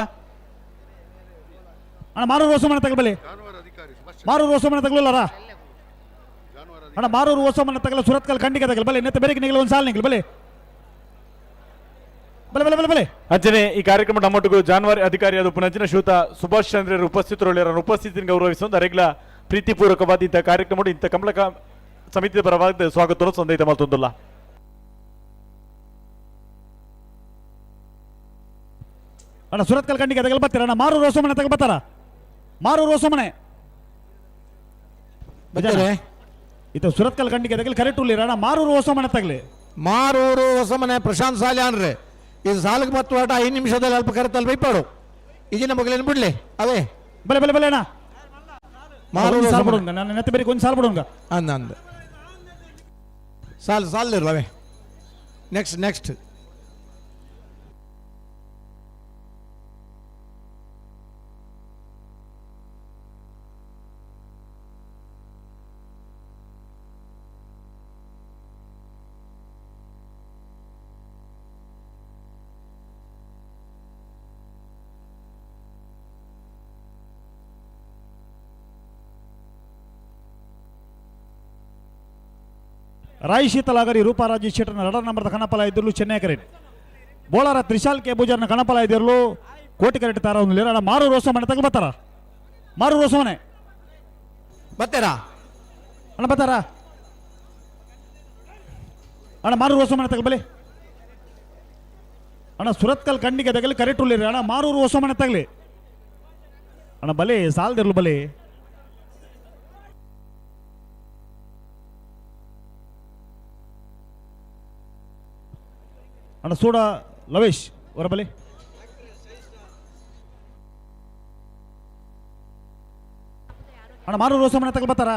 ಅಣ್ಣ ಮಾರೂರು ಹೊಸ ಮನೆ ತಗಬಲಿ ಮಾರೂರು ಹೊಸ ಮನೆ ತಗಲಲ್ಲರ ಅಣ್ಣ ಮಾರೂರು ಹೊಸ ಮನೆ ತಗಲ ಸುರತ್ಕಲ್ ಖಂಡಿಗೆ ತಗಲ ಬಲೆ ನೆತ್ತ ಬೇರೆ ನಿಗಲ ಒಂದು ಸಾಲ ನಿಗಲ ಬಲೆ ಬಲೆ ಬಲೆ ಬಲೆ ಬಲೆ. ಅಂಚನೆ ಈ ಕಾರ್ಯಕ್ರಮ ನಮ್ಮೊಟ್ಟಿಗೂ ಜಾನುವಾರು ಅಧಿಕಾರಿಯಾದ ಪುನಂಚಿನ ಶ್ರೀಯುತ ಸುಭಾಷ್ ಚಂದ್ರರು ಉಪಸ್ಥಿತರು ಉಪಸ್ಥಿತಿಯನ್ನು ಗೌರವಿಸುವ ಅರೆಗ್ಲ ಪ್ರೀತಿಪೂರ್ವಕವಾದ ಇಂಥ ಕಾರ್ಯಕ್ರಮ ಇಂಥ ಕಮಲಕ ಸಮಿತಿಯ ಪರವಾಗಿ ಸ್ವಾಗತವನ್ನು ಸಂದೇಶ ಮಲ್ತೊಂದುಲ್ಲ. ಅಣ್ಣ ಸುರತ್ಕಲ್ ಖಂಡಿಗೆ ತಗಲ ಬರ್ತೀರ ಅಣ್ಣ ಮಾರೂರು ಹೊಸ ಮನೆ ತಗಲ ಬರ್ತಾರ ಮಾರೂರು ಹೊಸ ಮನೆ ಬರ್ತಾರೆ. ಇದು ಸುರತ್ಕಲ್ ಖಂಡಿಗೆ ತಗಲಿ ಕರೆಕ್ಟ್ ಉಳ್ಳಿರ ಅಣ್ಣ ಮಾರೂರು ಹೊಸ ಮನೆ ತಗಲಿ. ಮಾರೂರು ಹೊಸಮನೆ ಪ್ರಶಾಂತ್ ಸಾಲ್ಯಾನ್ರೆ ಇದು ಸಾಲಕ್ಕೆ ಮತ್ತು ಆಟ 5 ನಿಮಿಷದಲ್ಲಿ ಅಲ್ಪ ಕರೆತಲ್ಲಿ ಬೈಪಾಡು ಈಗಿನ ಮಗಳೇನು ಬಿಡ್ಲಿ ಅವೇ. ಬಲೆ ಬಲೆ ಬಲೆ ಅಣ್ಣ. ಮಾರೂರು ಒಂದು ಸಾಲ ಹೊಸಮನೆ. ಬಿಡುವಂಗ ನಾನು ನೆತ್ತ ಬೇರೆ ಒಂದು ಸಾಲ ಬಿಡುವಂಗ. ಅಂದ ಅಂದ ಸಾಲು ಸಾಲು ಅವೇ ನೆಕ್ಸ್ಟ್ ನೆಕ್ಸ್ಟ್. Rai ಶೀತಲಾಗರಿ ರೂಪಾ ರಾಜೇಶ್ ಶೆಟ್ಟರ್ನ ರಡ ನಂಬರ್ದ ಕಣಪಲ ಇದ್ದಿರ್ಲು ಚೆನ್ನೈ ಕರೆಟ್. ಬೋಳಾರ ತ್ರಿಶಾಲ್ ಕೆ ಪೂಜಾರ್ನ ಕಣಪಲ ಇದ್ದಿರ್ಲು ಕೋಟಿ ಕರೆಟ್ ತಾರ ಒಂದು ಅಣ್ಣ ಮಾರು ರೋಸ ಮನೆ ತಗಲ್ ಬರ್ತಾರ. ಮಾರು ರೋಸ ಮನೆ ಬತ್ತೇರಾ? ಅಣ್ಣ ಬರ್ತಾರ. ಅಣ್ಣ ಮಾರು ರೋಸ ಮನೆ ತಗಲ್ ಬಲಿ. ಅಣ್ಣ ಸುರತ್ಕಲ್ ಕಂಡಿಗೆ ತಗಲಿ ಕರೆಕ್ಟ್ ಉಳ್ಳಿರಿ. ಅಣ್ಣ ಮಾರೂರು ಹೊಸ ಮನೆ ತಗಲಿ. ಅಣ್ಣ ಬಲಿ ಸಾಲ್ದಿರ್ಲು ಬಲಿ. ಅಣ್ಣ ಸೂಡ ಲವೇಶ್ ಹೊರ ಬಲಿ. ಅಣ್ಣ ಮಾರೂರು ಹೊಸ ಮನೆ ತಗಲ್ ಬರ್ತಾರ.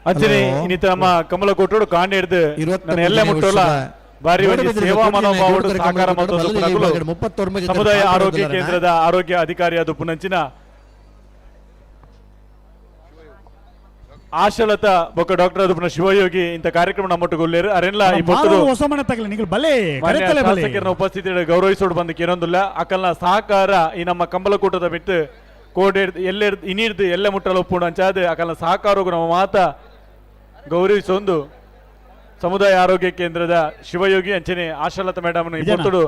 ಅಂಚನೆ ಹಲೋ. ಇನ್ನಿತ ನಮ್ಮ ಕಮಲಕೋಟೋಡು ಕಾಂಡೆ ಹಿಡ್ದು ನನ್ನ ಎಲ್ಲೆ 29ನೇ ಮುಟ್ಟೋಲ್ಲ ವರ್ಷದ ಬಾರಿ ಒಂದು ಮೂಡುಬಿದಿರೆದ ಸೇವಾ ಕೋಟಿನ ಮನೋಭಾವಡು ಜೋಡುಕರೆ ಸಹಕಾರ ಕಮಲಕೋಟೋಡು ಮತ್ತು ಬಲದ ಪುನಕುಲು ವಿಭಾಗದ 39 ಜೊತೆ ಸಮುದಾಯ ಆರೋಗ್ಯ ಪಾಲ್ಗೊಂಡಿದ್ದಾರೆ. ಕೇಂದ್ರದ ಆರೋಗ್ಯ ಅಧಿಕಾರಿಯಾದ ಪುನಂಚಿನ ಆಶಲತಾ ಬೊಕ್ಕ ಡಾಕ್ಟರ್ ಅದು ಪುನಃ ಶಿವಯೋಗಿ ಇಂಥ ಕಾರ್ಯಕ್ರಮ ನಮ್ಮೊಟ್ಟುಗೊಲ್ಲೇರು ಅರೆನ್ಲ ಈ ಪೊರ್ತುಡು ಮಾರೂರು ಹೊಸ ಮನೆ ತಗಲಿ ನೀವು ಬಲೆ ಮಾನ್ಯ ಕರೆತಲೆ ಬಲೆ. ಶಾಸಕರನ್ನ ಉಪಸ್ಥಿತಿಯಲ್ಲಿ ಗೌರವಿಸೋಡು ಬಂದಕ್ಕೆ ಏನೊಂದಿಲ್ಲ. ಅಕಲ್ನ ಸಹಕಾರ ಈ ನಮ್ಮ ಕಂಬಲಕೂಟದ ಬಿಟ್ಟು ಕೋಡೆ ಎಲ್ಲೆ ಇನಿರ್ದು ಎಲ್ಲೆ ಮುಟ್ಟಲು ಒಪ್ಪುಂಡು ಅಂಚಾದ ಅಕಲ್ನ ಸಹಕಾರಗೂ ನಮ್ಮ ಮಾತ ಗೌರವಿಸೊಂದು ಸಮುದಾಯ ಆರೋಗ್ಯ ಕೇಂದ್ರದ ಶಿವಯೋಗಿ ಅಂಚನೆ ಆಶಾಲತಾ ಮೇಡಮ್ ಈ ನಿಜನಾ? ಪೊರ್ತುಡು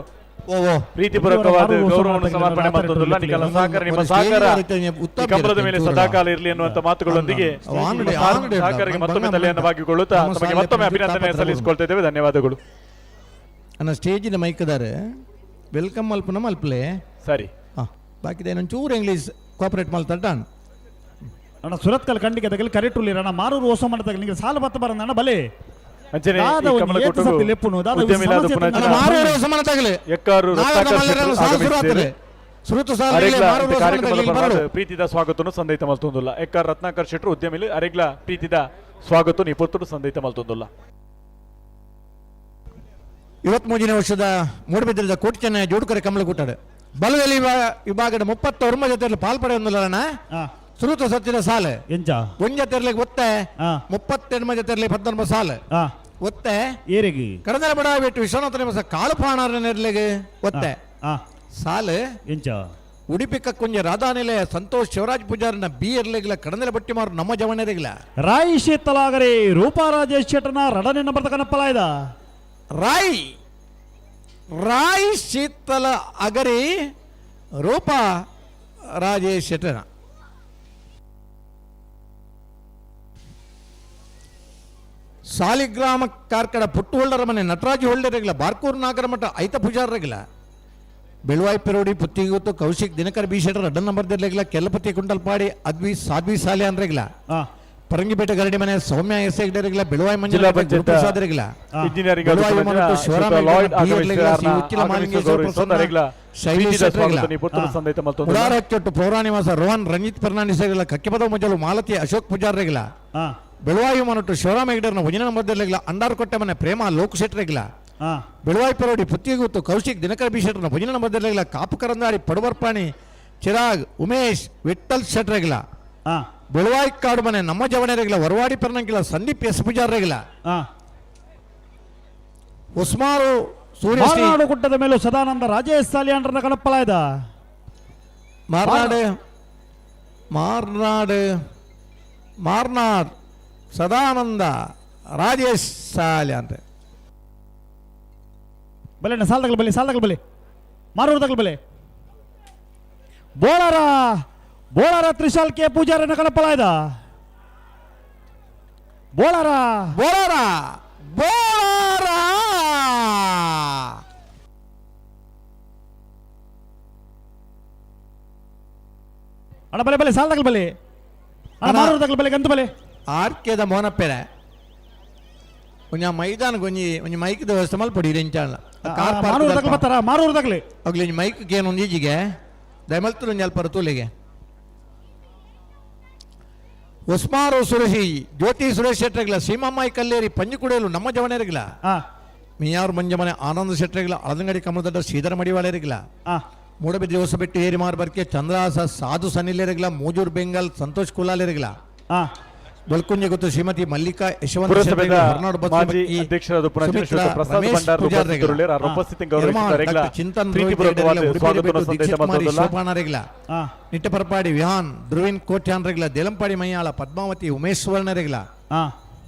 ಓ ಓ ಪ್ರೀತಿಪೂರ್ವಕವಾದ ಒಂದು ಗೌರವವನ್ನು ಸಮರ್ಪಣೆ ಮತ್ತೊಂದಿಲ್ಲ. ನಿಕಲ ಸಹಕಾರ ನಿಮ್ಮ ಸಹಕಾರ ಈ ಕಂಬಳದ ಮೇಲೆ ಸದಾಕಾಲ ಇರಲಿ ಅನ್ನುವಂಥ ಮಾತುಗಳೊಂದಿಗೆ ನಿಮ್ಮ ಸಹಕಾರಕ್ಕೆ ಮತ್ತೊಮ್ಮೆ ತಲೆಯನ್ನು ಬಾಗಿಕೊಳ್ಳುತ್ತಾ ತಮಗೆ ಮತ್ತೊಮ್ಮೆ ಅಭಿನಂದನೆ ಸಲ್ಲಿಸಿಕೊಳ್ತಾ ಇದ್ದೇವೆ. ಧನ್ಯವಾದಗಳು. ಅಣ್ಣ ಸ್ಟೇಜಿನ ಮೈಕ್ದಾರೆ welcome ಮಲ್ಪನ ಮಲ್ಪಲೆ. ಸರಿ. ಹಾಂ, ಬಾಕಿದೆ ಒಂಚೂರು ಇಂಗ್ಲೀಷ್ ಕೋಆಪರೇಟ್ ಮಲ್ತಡ್ಡಾನ್. ಅಣ್ಣ ಸುರತ್ಕಲ್ ಕಂಡಿಗೆ ತಗಲಿ ಕರೆಕ್ಟ್ ಉಳ್ಳಿರಿ. ಅಣ್ಣ ಮಾರೂರು ಹೊಸ ಮನೆ ತಗಲಿ ನೀವು ಸಾಲ ಬತ್ತ ಬರಂದ ಅಣ್ಣ ಬಲೆ. ಅಂಚನೆ ದಾದ ಈ ಒಂದು ಕಮಲ ಏತ್ ಕೊಟ್ಟರು ಸತಿ ಲೆಪ್ಪುನು, ದಾದ ಒಂದು ಉದ್ಯಮಿಲಾದ ಸಮಸ್ಯೆ ಪುನಃ ತಂದ ಅಣ್ಣ ಮಾರೂರು ಸಮಾನ ತಗಲಿ. ಎಕ್ಕಾರು ನಾವೆಲ್ಲ ರತ್ನಾಕರ್ ಮಲ್ಲರನ್ನು ಶೆಟ್ಟರು ಸಾಲ ಶುರು ಆಗಮಿಸಿದ್ದಾರೆ. ಆಗ್ತದೆ. ಸುರುತು ಸಾಲ ಇಲ್ಲ, ಅರೆಗ್ಲ ಮಾರೂರು ಈ ಸಮಾನ ಕಾರ್ಯಕ್ರಮದ ತಗಲಿ ಪರವಾದ ಬರಡು. ಪ್ರೀತಿದ ಸ್ವಾಗತವನ್ನು ಸಂದೈತ ಮಲ್ತೊಂದುಲ್ಲ. ಎಕ್ಕಾರ್ ರತ್ನಾಕರ್ ಶೆಟ್ಟರು ಉದ್ಯಮಿಲಿ ಅರೆಗ್ಲ ಪ್ರೀತಿದ ಸ್ವಾಗತ ನಿಪುರ್ತರು ಸಂದೈತ ಮಲ್ತೊಂದುಲ್ಲ. 23ನೇ ವರ್ಷದ ಮೂಡಬಿದ್ರದ ಕೋಟಿ ಚೆನ್ನೈ ಜೋಡುಕರೆ ಕಮಲಕೂಟಡು ಬಲದಲ್ಲಿ ವಿಭಾಗದ 39 ಜೊತೆಯಲ್ಲಿ ಪಾಲ್ಪಡೆಯೊಂದಿಲ್ಲಣ್ಣ. ಸುರುತ ಸತ್ತಿನ ಸಾಲು ಎಂಚ? ಒಂಜ ತೆರ್ಲಿಗೆ ಒತ್ತೆ 38 ಜೊತೆಯಲ್ಲಿ 19 ಸಾಲು ಒತ್ತೆ. ಏರಿಗೆ? ಕಡದಲ ಬಡ ಬಿಟ್ಟು ವಿಶ್ವನಾಥ ನಿವಾಸ ಕಾಳುಪಾಣಾರ ನೆರ್ಲಿಗೆ ಒತ್ತೆ ಸಾಲು. ಎಂಚ? ಉಡುಪಿ ಕಕ್ಕುಂಜ ರಾಧಾನಿಲಯ ಸಂತೋಷ್ ಶಿವರಾಜ್ ಪೂಜಾರನ ಬಿ ಎರ್ಲಿಗಿಲ್ಲ ಕಡಂದಲ ಬಟ್ಟಿ ಮಾರು ನಮ್ಮ ಜವಣರಿಗಿಲ್ಲ. ರಾಯಿ ಶೀತಲಾಗರಿ ರೂಪಾ ರಾಜೇಶ್ ಶೆಟ್ಟರ್ನ ರಡನೆ ನಂಬರ್ ಕನಪ್ಪಲಾಯ್ದ. ರಾಯ್ ರಾಯ್ ಶೀತಲ ಅಗರಿ ರೂಪಾ ರಾಜೇಶ್ ಶೆಟ್ಟನ. ಸಾಲಿಗ್ರಾಮ ಕಾರ್ಕಡ ಪುಟ್ಟು ಹೋಲ್ಡರ ಮನೆ ನಟರಾಜ್ ಹೋಲ್ಡರಿಗಿಲ್ಲ ಬಾರ್ಕೂರ್ ನಾಗರಮಠ ಐತ ಪೂಜಾರರಿಗಿಲ್ಲ ಬೆಳುವಾಯಿ ಪೆರೋಡಿ ಪುತ್ತಿಗೊತ್ತು ಕೌಶಿಕ್ ದಿನಕರ್ ಬಿ ಶೆಟ್ಟರ್ ಅಡ್ಡ ನಂಬರ್ ದಿರ್ಲಿಗಿಲ್ಲ ಕೆಲಪತಿ ಕುಂಟಲ್ಪಾಡಿ ಅದ್ವಿ ಸಾಧ್ವಿ ಸಾಲೆ ಅಂದ್ರಿಗಿಲ್ಲ ಪರಂಗಿಪೇಟೆ ಗರಡಿ ಮನೆ ಸೌಮ್ಯ ಎಸ್ ಹೆಗ್ಡೆರಿಗಿಲ್ಲ ಬೆಳುವಾಯಿ ಜಿಲ್ಲಾ ಮಂಜುನಾಥ ಪಂಚಾಯತ್ ಗುರುಪ್ರಸಾದರಿಗಿಲ್ಲ ಇಂಜಿನಿಯರಿಂಗ್ ಬೆಳುವಾಯಿ ಮನಟ್ಟು ಶಿವರಾಮ ಲಾಯ್ಡ್ ಹೆಗ್ಡೆ, ಬಿ. ಎರ್ಲಿಗಿಲ್ಲ, ಸಿ. ಉಚ್ಚಿಲ ಮಾಲಿಂಗೇಶ್ವರ ಪ್ರಸನ್ನ, ಶೈಲೇಶ್ ಶೆಟ್ಟರಿಗಿಲ್ಲ. ಸಂದೈತ ಮಲ್ತೊಂದುಲ್ಲ. ಉಡಾರಚ್ಚೊಟ್ಟು ಪೌರಾಣಿವಾಸ ರೋಹನ್ ರಂಜಿತ್ ಫರ್ನಾಂಡಿಸ್ ಆಗಿಲ್ಲ ಕಕ್ಕಿಪದ ಮಜಲು ಮಾಲತಿ ಅಶೋಕ್ ಪೂಜಾರ್ರಿಗಿಲ್ಲ ಬೆಳುವಾಯಿ ಮನಟ್ಟು ಶಿವರಾಮ ಹೆಗ್ಡೆರ್ನ ವಜನ ನಂಬರ್ದಿರ್ಲಿಲ್ಲ ಅಂಡಾರಕೊಟ್ಟೆ ಮನೆ ಪ್ರೇಮ ಲೋಕ ಶೆಟ್ಟರಿಗಿಲ್ಲ ಬೆಳುವಾಯಿ ಪರೋಡಿ ಪುತ್ತಿಗುತ್ತು ಕೌಶಿಕ್ ದಿನಕರ ಬಿ ಶೆಟ್ಟರ್ನ ಭಜನ ನಂಬರ್ದಿರ್ಲಿಲ್ಲ ಕಾಪು ಕರಂದಾಡಿ ಪಡುವರ್ಪಾಣಿ ಚಿರಾಗ್ ಉಮೇಶ್ ವಿಠಲ್ ಶೆಟ್ಟರಿಗಿಲ್ಲ ಬೆಳುವಾಯಿ ಕಾಡು ಮನೆ ನಮ್ಮ ಜವಣರಿಗಿಲ್ಲ ವರವಾಡಿ ಪರ್ನಂಕಿಲ್ಲ ಸಂದೀಪ್ ಎಸ್ ಪೂಜಾರ್ರಿಗಿಲ್ಲ ಉಸ್ಮಾರು ಸೂರ್ಯ ಮಾರನಾಡು ಗುಡ್ಡದ ಮೇಲೂ ಸದಾನಂದ ರಾಜೇಶ್ ಸಾಲಿಯಾಂಡ್ರನ ಕನಪ್ಪಲಾಯ್ದ. ಮಾರ್ನಾಡು ಮಾರ್ನಾಡು ಮಾರ್ನಾಡ್ ಸದಾನಂದ ರಾಜೇಶ್ ಸಾಲೆ ಅಂತ. ಬಲೆ ಅಣ್ಣ ಸಾಲ್ ತಗಲ್ ಬಲೆ, ಸಾಲ್ ತಗಲ್ ಬಲೆ, ಮಾರೂರು ತಗಲ್ ಬಲೆ. ಬೋಳಾರ ಬೋಳಾರ ತ್ರಿಶಾಲ್ ಕೆ ಪೂಜಾರನ ಕನಪ್ಪಲಾಯ್ದ. ಬೋಳಾರ ಬೋಳಾರ ಬೋಳಾರ ಅಣ್ಣ ಬಲೆ ಬಲೆ ಸಾಲ್ ತಗಲ್ ಬಲೆ ಅಣ್ಣ. ಅಣ್ಣ. ಮಾರೂರು ತಗಲ್ ಬಲೆ ಗಂತು ಬಲೆ. ಆರ್ಕೆದ ಮೋನಪ್ಪೆರೆ ಒಂಜಿ ಮೈದಾನ ಒಂಜಿ ಒಂಜಿ ಮೈಕ್ ವ್ಯವಸ್ಥೆ ಮಲ್ಪಡಿ ಇರೆಂಚಾಣ ಕಾರ್ ಮಾರೂರು ತಗಲ್ ಪಾರ್ಕ್ ಬರ್ತಾರ ಮಾರೂರು ತಗಲಿ. ಅಗ್ಲಿ ಒಂಜಿ ಮೈಕ್ ಕೇನು ಒಂಜಿ ಈಜಿಗೆ ದಯಮಲ್ತುಲು ಒಂಜಿ ಅಲ್ಪ ತೂಲೆಗೆ ಉಸ್ಮಾರು ಸುರೇಶಿ ಜ್ಯೋತಿ ಸುರೇಶ್ ಶೆಟ್ಟರಿಗಿಲ್ಲ ಸೀಮಮ್ಮಾಯಿ ಕಲ್ಲೇರಿ ಪಂಜುಕುಡೇಲು ನಮ್ಮ ಜವಣರಿಗಿಲ್ಲ ಮಿಯಾರ್ ಮಂಜಮನೆ ಆನಂದ ಶೆಟ್ಟರಿಗಿಲ್ಲ ಅಳದಂಗಡಿ ಕಮಲದಡ್ಡ ಶ್ರೀಧರ ಮಡಿವಾಳರಿಗಿಲ್ಲ ಮೂಡಬಿದ್ರಿ ಹೊಸಬೆಟ್ಟು ಏರಿಮಾರ್ ಬರ್ಕೆ ಚಂದ್ರಹಾಸ ಸಾಧು ಸನಿಲೇರಿಗಿಲ್ಲ ಮೂಜೂರ್ ಬೆಂಗಲ್ ಸಂತೋಷ್ ಕುಲಾಲೇರಿಗಿಲ್ಲ ಬಲ್ಕುಂಜೆ ಗೊತ್ತು ಶ್ರೀಮತಿ ಮಲ್ಲಿಕಾ ಯಶವಂತ ಪುರಸಭೆದ ಶೆಟ್ಟರಿಗಿಲ್ಲ, ಹೊರನಾಡು ಮಾಜಿ ಬಸವಮಕ್ಕಿ, ಅಧ್ಯಕ್ಷರಾದ ಪುನಃ ಸುಮಿತ್ರಾ, ಶ್ರೀಯುತ ಪ್ರಸಾದ್ ರಮೇಶ್ ಭಂಡಾರ್ ಪೂಜಾರಿಗಿಲ್ಲ. ಉಪಸ್ಥಿತರುಳ್ಳೇರು. ಅವರ ಉಪಸ್ಥಿತಿ ಯರ್ಮಾನ್, ಗೌರವಿಸುತ್ತಾರೆ. ಡಾಕ್ಟರ್ ಚಿಂತನ್ ರೋಹಿತ್ ಪ್ರೀತಿಪೂರ್ವಕವಾದ ಹೆಗ್ಡೆ, ಉಡುಪಿ ಸ್ವಾಗತವನ್ನು ಬೆಟ್ಟು ಸಂದೇಶ ದೀಕ್ಷಿತ್ ಕುಮಾರಿ ಮತ್ತೊಂದಲ್ಲ. ಶೋಭಾನರಿಗಿಲ್ಲ ನಿಟ್ಟಪರಪಾಡಿ ವಿಹಾನ್ ಧ್ರುವಿನ್ ಕೋಟ್ಯಾನ್ರಿಗಿಲ್ಲ ದೇಲಂಪಾಡಿ ಮೈಯಾಳ ಪದ್ಮಾವತಿ ಉಮೇಶ್ ಸುವರ್ಣರಿಗಿಲ್ಲ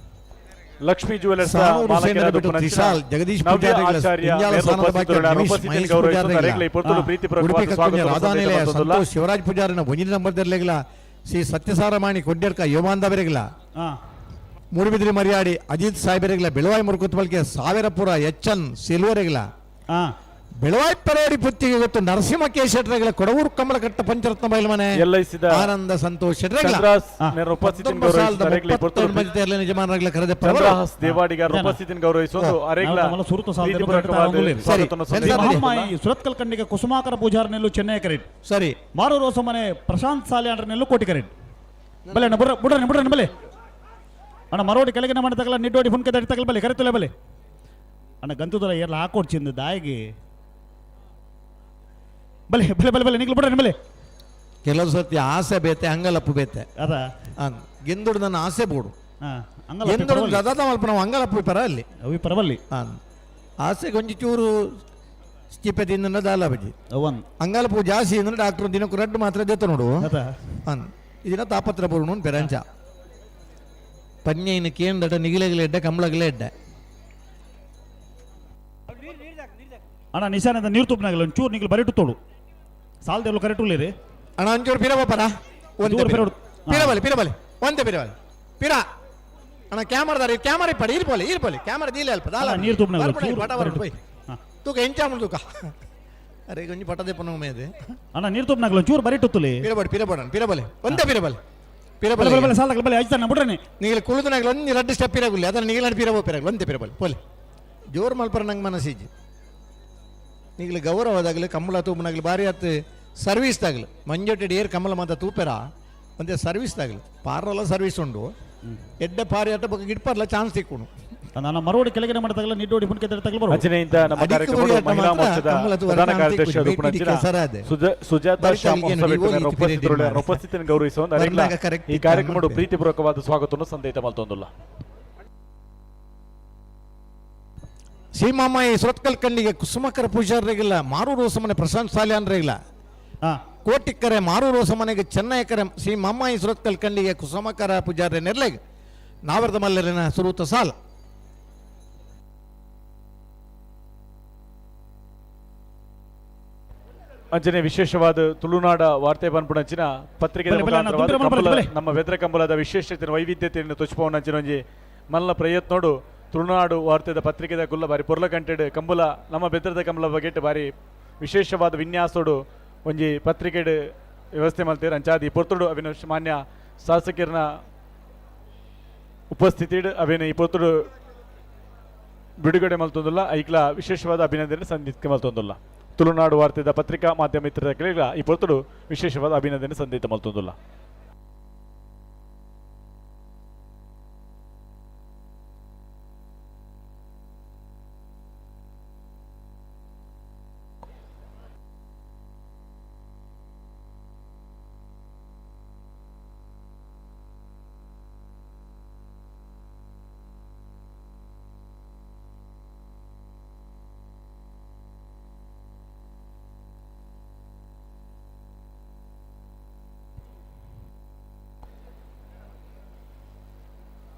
ಲಕ್ಷ್ಮೀ ಜುವೆಲ್ಲರ್ಸ್ ಸಾನೂರು ಸೇನರ ಬಿಟ್ಟು ತ್ರಿಶಾಲ್, ಜಗದೀಶ್ ಪೂಜಾರಿಗಳ, ಇಂಜಾಲ ಸಾನದ ಬಾಕ್ಯ ರಮೇಶ್, ಮಹೇಶ್ ಪೂಜಾರಿಗಳ, ಉಡುಪಿ ಕಕ್ಕುಂಜ ರಾಧಾನಿಲಯ ಸಂತೋಷ್ ಶಿವರಾಜ್ ಪೂಜಾರಿನ ಒಂಜಿನ ನಂಬರ್ ದರ್ಲೆಗ್ಲ ಶ್ರೀ ಸತ್ಯಸಾರಮಾಣಿ ಕೊಡ್ಯಡ್ಕ ಯೋಮಾಂದವರೆಗ್ಲ ಮೂಡುಬಿದ್ರಿ ಮರ್ಯಾಡಿ ಅಜಿತ್ ಸಾಹೇಬರಿಗ್ಲ ಬೆಳವಾಯಿ ಮುರುಕುತ್ಬಲ್ಕೆ ಸಾವಿರಪುರ ಎಚ್ ಎನ್ ಸಿಲ್ವರೆಗ್ಲ ಬೆಳವಾಯಿ ಪರೇಡಿ ಪುತ್ತಿಗೆ ಗೊತ್ತು ನರಸಿಂಹ ಕೆ ಶೆಟ್ಟರೆಗ್ಲ ಕೊಡವೂರು ಕಮಲಕಟ್ಟ ಪಂಚರತ್ನ ಬೈಲ್ಮನೆ ಎಲ್ಐಸಿದ ಆನಂದ ಸಂತೋಷ್ ಶೆಟ್ಟರೆಗ್ಲ ಚಂದ್ರಾಸ್ ನೇರ ಉಪಸ್ಥಿತಿಯನ್ನು ಗೌರವಿಸಿದ ಅರೆಗ್ಲ ಈ ಪೊರ್ತುಡು ಯಜಮಾನರಾಗ್ಲ ಕರೆದ ಚಂದ್ರಹಾಸ್ ದೇವಾಡಿಗರ ಉಪಸ್ಥಿತಿಯನ್ನು ಗೌರವಿಸುವುದು ಅರೆಗ್ಲ ನಾವು ತಮ್ಮಲ್ಲ ಸುರುತು ಸಾಲದಲ್ಲಿ ಪ್ರೀತಿಪೂರ್ವಕವಾದ ಕರೆದ ಸ್ವಾಗತವನ್ನು ಸರಿ. ಸಂದೇಶ ಮಹಮ್ಮಾಯಿ ಸುರತ್ಕಲ್ ಖಂಡಿಗೆ ಕುಸುಮಾಕರ ಪೂಜಾರ್ ನೆಲ್ಲು ಚೆನ್ನೈ ಕರೆಟ್ ಸರಿ ಮಾರೂರು ಹೊಸಮನೆ ಪ್ರಶಾಂತ್ ಸಾಲ್ಯಾಂಡ್ರ ನೆಲ್ಲು ಕೋಟಿ ಕರೆಟ್ ಬಲೆ ಅಣ್ಣ ಬುಡ್ರ ಬುಡ್ರನೆ ಬುಡ್ರನೆ ಬಲೆ ಅಣ್ಣ ಮರೋಡಿ ಕೆಳಗಿನ ಮನೆ ತಗಲ ನಿಡ್ಡೋಡಿ ಫುನ್ಕೆ ತಡಿ ತಗಲ ಬಲೆ ಕರೆತುಲೆ ಬಲೆ ಅಣ್ಣ ಗಂತುದಲ ಎಲ್ಲ ಹಾಕೊಡ್ಚಿಂದು ದಾಯಿಗೆ ಬಲೆ ಬಲೆ ಬಲೆ ಬಲೆ ನಿಗ್ಲು ಬುಡ್ರನೆ ಬಲೆ ಕೆಲವು ಸರ್ತಿ ಆಸೆ ಬೇತೆ ಅಂಗಲಪ್ಪು ಬೇತೆ ಅದ ಗೆಂದುಡು ನನ್ನ ಆಸೆ ಬೋಡು ಹಾ ಅಂಗಲ ಗೆಂದುಡು ದದಾದ ಮಲ್ಪ ನಾವು ಅಂಗಲಪ್ಪು ಪರ ಅಲ್ಲಿ ಅವಿ ಪರವಲ್ಲಿ ಆಸೆ ಕೊಂಚ ಚೂರು ಸ್ಟಿಪೆ ತಿಂದ ದಾಲ ಬಜಿ ಅವನ್ ಅಂಗಲಪ್ಪು ಜಾಸ್ತಿ ಅಂದ್ರೆ ಡಾಕ್ಟರ್ ದಿನಕ್ಕೂ ರಡ್ಡು ಮಾತ್ರ ದೇತ ನೋಡು ಅದ ಅನ್ ಇದನ್ನ ತಾಪತ್ರ ಬೋರ್ಣ ಪೆರಂಚ ಪನ್ಯೈನ ಕೇಂದಟ ನಿಗಿಲೆಗಲೆ ಎಡ್ಡೆ ಕಂಬಳಗಲೆ ಎಡ್ಡೆ ಅಣ್ಣ ನಿಶಾನದ ನೀರು ತುಪ್ಪನಾಗಲ್ಲ ಒಂಚೂರು ನಿಗ್ಲು ಬರಿಟು ತೋಡು ಸಾಲದೆಲ್ಲ ಕರೆಕ್ಟ್ ಉಳ್ಳೇರಿ ಅಣ್ಣ ಒಂಚೂರು ಪಿರ ಬಾಪರ ಒಂದೇ ದೂರ ಪಿರ ಪಿರ ಪಿರಬಲಿ ಪಿರಬಲಿ ಒಂದೇ ಪಿರಬಲಿ ಪಿರ ಅಣ್ಣ ಕ್ಯಾಮರಾದಾರ ಕ್ಯಾಮರಾ ಇಪ್ಪಡಿ ಇರ್ಪೋಲಿ ಇರ್ಪೋಲಿ ಕ್ಯಾಮರಾ ದೀಲೆ ಅಲ್ಪ ದಾಲ ಅಣ್ಣ, ನೀರು ತುಪ್ಪನಾಗಲ್ಲ ಬರ್ಪುಣ, ಚೂರು ಪಟ ಬರ್ಪುಣ, ಕರೆಕ್ಟ್. ಪೋಯ್. ಹಾ. ತೂಕ ಎಂಚಾಮು ತೂಕ ಅರೆ ಕೊಂಚ ಪಟದೆ ಪೊನ ಮೇದೆ ಅಣ್ಣ ನೀರು ತುಪ್ಪನಾಗಲ್ಲ ಒಂಚೂರು ಬರಿಟು ತುಲಿ ಪಿರಬಡಿ ಪಿರಬಡ ಪಿರಬಲೆ ಒಂದೇ ಪಿರಬಲೆ ಬಲೆ ಪಿರಬಲೆ ಬಲೆ ಬಲೆ ಸಾಲದಾಗಲ್ಲ ಬಲೆ ಅಜ್ಜಣ್ಣ ಬುಡ್ರನೆ ನೀಗಿಲ ಕುಳಿತನಾಗಲ ಒಂದು ರಡ್ಡು ಸ್ಟೆಪ್ ಪಿರಗುಲ್ಲಿ ಅದನ್ನ ನೀಗಿಲ ಪಿರಬೋ ಪಿರಗಲು ಒಂದೇ ಪಿರಬಲೆ ಪೋಲೆ ಜೋರು ಮಲ್ಪರ ನಂಗೆ ಮನಸ್ಸಿಜ್ಜಿ ನೀಗಿಲ ಗೌರವದಾಗಲಿ ಕಂಬಳ ತೂಪನಾಗಲಿ ಭಾರಿ ಆತು ಸರ್ವಿಸ್ ತಾಗಲಿ ಮಂಜೊಟ್ಟೆ ಏರ್ ಕಮಲ ಮಾತ ತೂಪೆರ ಒಂದೇ ಸರ್ವಿಸ್ ತಾಗಲಿ ಪಾರಲ್ಲ ಸರ್ವಿಸ್ ಉಂಡು ಎಡ್ಡೆ ಪಾರಿ ಅಟ್ಟ ಬೊಕ್ಕ ಗಿಡ್ಪರ್ಲ ಚಾನ್ಸ್ ತಿಕ್ಕೊಂಡು ನನ್ನ ಮರೋಡಿ ಕೆಳಗಿನ ಮನೆ ತಗಲ ನಿಡ್ಡೋಡಿ ಪುನ್ಕೆ ತಡಿ ತಗಲ ಬರೋ ಅಂಚನೆಯಿಂದ ನಮ್ಮ ಅಡಿಕ್ಕು ಕಾರ್ಯಕ್ರಮದ ಬರಿಯಾಟ ಮಹಿಳಾ ಮಾತ್ರ ಮೋರ್ಚಾದ ಕಮಲ ತೂವರ ಪ್ರಧಾನ ಕಾಂತಿ ಕಾರ್ಯದರ್ಶಿ ಕುಜ್ ಉಪನಂಚಿನ ಬೇಟಿ ಕೆಸರಾದೆ. ಸುಜಾತ ಬರಿತ ಶ್ಯಾಮ್ ಅಲ್ಲಿಗೆ ಹೊಸಬೆಟ್ಟು ನೋಡಿ, ಮೇರ ಉಪಸ್ಥಿತರುಳ್ಳ ಹೋಗಿ ಉಪಸ್ಥಿತಿಯನ್ನು ಗೌರವಿಸುವ ಒಂದು ಅರೆಗ್ಲ ಬರ್ನಾಗ correct ಈ ಇತ್ತು ಕಾರ್ಯಕ್ರಮದ ಅನ್ಪೆ. ಪ್ರೀತಿಪೂರ್ವಕವಾದ ಸ್ವಾಗತವನ್ನು ಸಂದೇಶ ಮಲ್ತೊಂದುಲ್ಲ. ಸೀಮಾಮಾಯಿ ಸುರತ್ಕಲ್ ಕಣ್ಣಿಗೆ ಕುಸುಮಕರ ಪೂಜಾರಿಗಿಲ್ಲ ಮಾರೂರು ಹೊಸಮನೆ ಪ್ರಶಾಂತ್ ಸಾಲ್ಯಾನ್ರಿಗಿಲ್ಲ ಹಾ ಕೋಟಿಕ್ಕರೆ ಮಾರೂರು ಹೊಸಮನೆಗೆ ಚೆನ್ನೈಕರೆ ಶ್ರೀ ಮಮ್ಮಾಯಿ ಸುರತ್ಕಲ್ ಕಣ್ಣಿಗೆ ಕುಸುಮಕರ ಪೂಜಾರಿ ನೆರ್ಲೆಗ್ ನಾವರದ ಮಲ್ಲರಿನ ಸುರೂತ ಸಾಲ್. ಅಂಚನೆ ವಿಶೇಷವಾದ ತುಳುನಾಡ ವಾರ್ತೆ ಪನ್ಪುಣಂಚಿನ ಪತ್ರಿಕೆ ಬಲೆ, ಬಲೆ, ಅಣ್ಣ, ಮುಖಾಂತರವಾದ ತುಂಬಿರ ಮಲ್ಪರೆ, ಕಂಬಳ ಬಲೆ. ನಮ್ಮ ಬೆದ್ರ ಕಂಬಳದ ವಿಶೇಷತೆ ವೈವಿಧ್ಯತೆಯನ್ನು ತೊಚ್ಪವನಂಚಿನ ಒಂಜಿ ಮಲ್ಲ ಪ್ರಯತ್ನೋಡು ತುಳುನಾಡು ವಾರ್ತೆದ ಪತ್ರಿಕೆದ ಗುಲ್ಲ ಬಾರಿ ಪೊರ್ಲ ಕಂಟೆಡ್ ಕಂಬುಲ ನಮ್ಮ ಬೆದ್ರದ ಕಂಬಳ ಬಗೆಟ್ ಬಾರಿ ವಿಶೇಷವಾದ ವಿನ್ಯಾಸೋಡು ಒಂಜಿ ಪತ್ರಿಕೆಡ್ ವ್ಯವಸ್ಥೆ ಮಲ್ತೇರ್. ಅಂಚಾದಿ ಪೊರ್ತುಡು ಅವಿನ ಮಾನ್ಯ ಶಾಸಕರನ ಉಪಸ್ಥಿತಿಡ್ ಅವಿನ ಈ ಪೊರ್ತುಡು ಬಿಡುಗಡೆ ಮಲ್ತೊಂದುಲ್ಲ. ಐಕ್ಲ ವಿಶೇಷವಾದ ಅಭಿನಂದನೆ ಸಂದಿಕ್ಕೆ ಮಲ್ತೊಂದುಲ್ಲ. ತುಳುನಾಡು ವಾರ್ತೆದ ಪತ್ರಿಕಾ ಮಾಧ್ಯಮ ಮಿತ್ರರ ಕೆಳಗ ಈ ಪೊರ್ತುಡು ವಿಶೇಷವಾದ ಅಭಿನಂದನೆ ಸಂದಿತ ಮಲ್ತೊಂದುಲ್ಲ.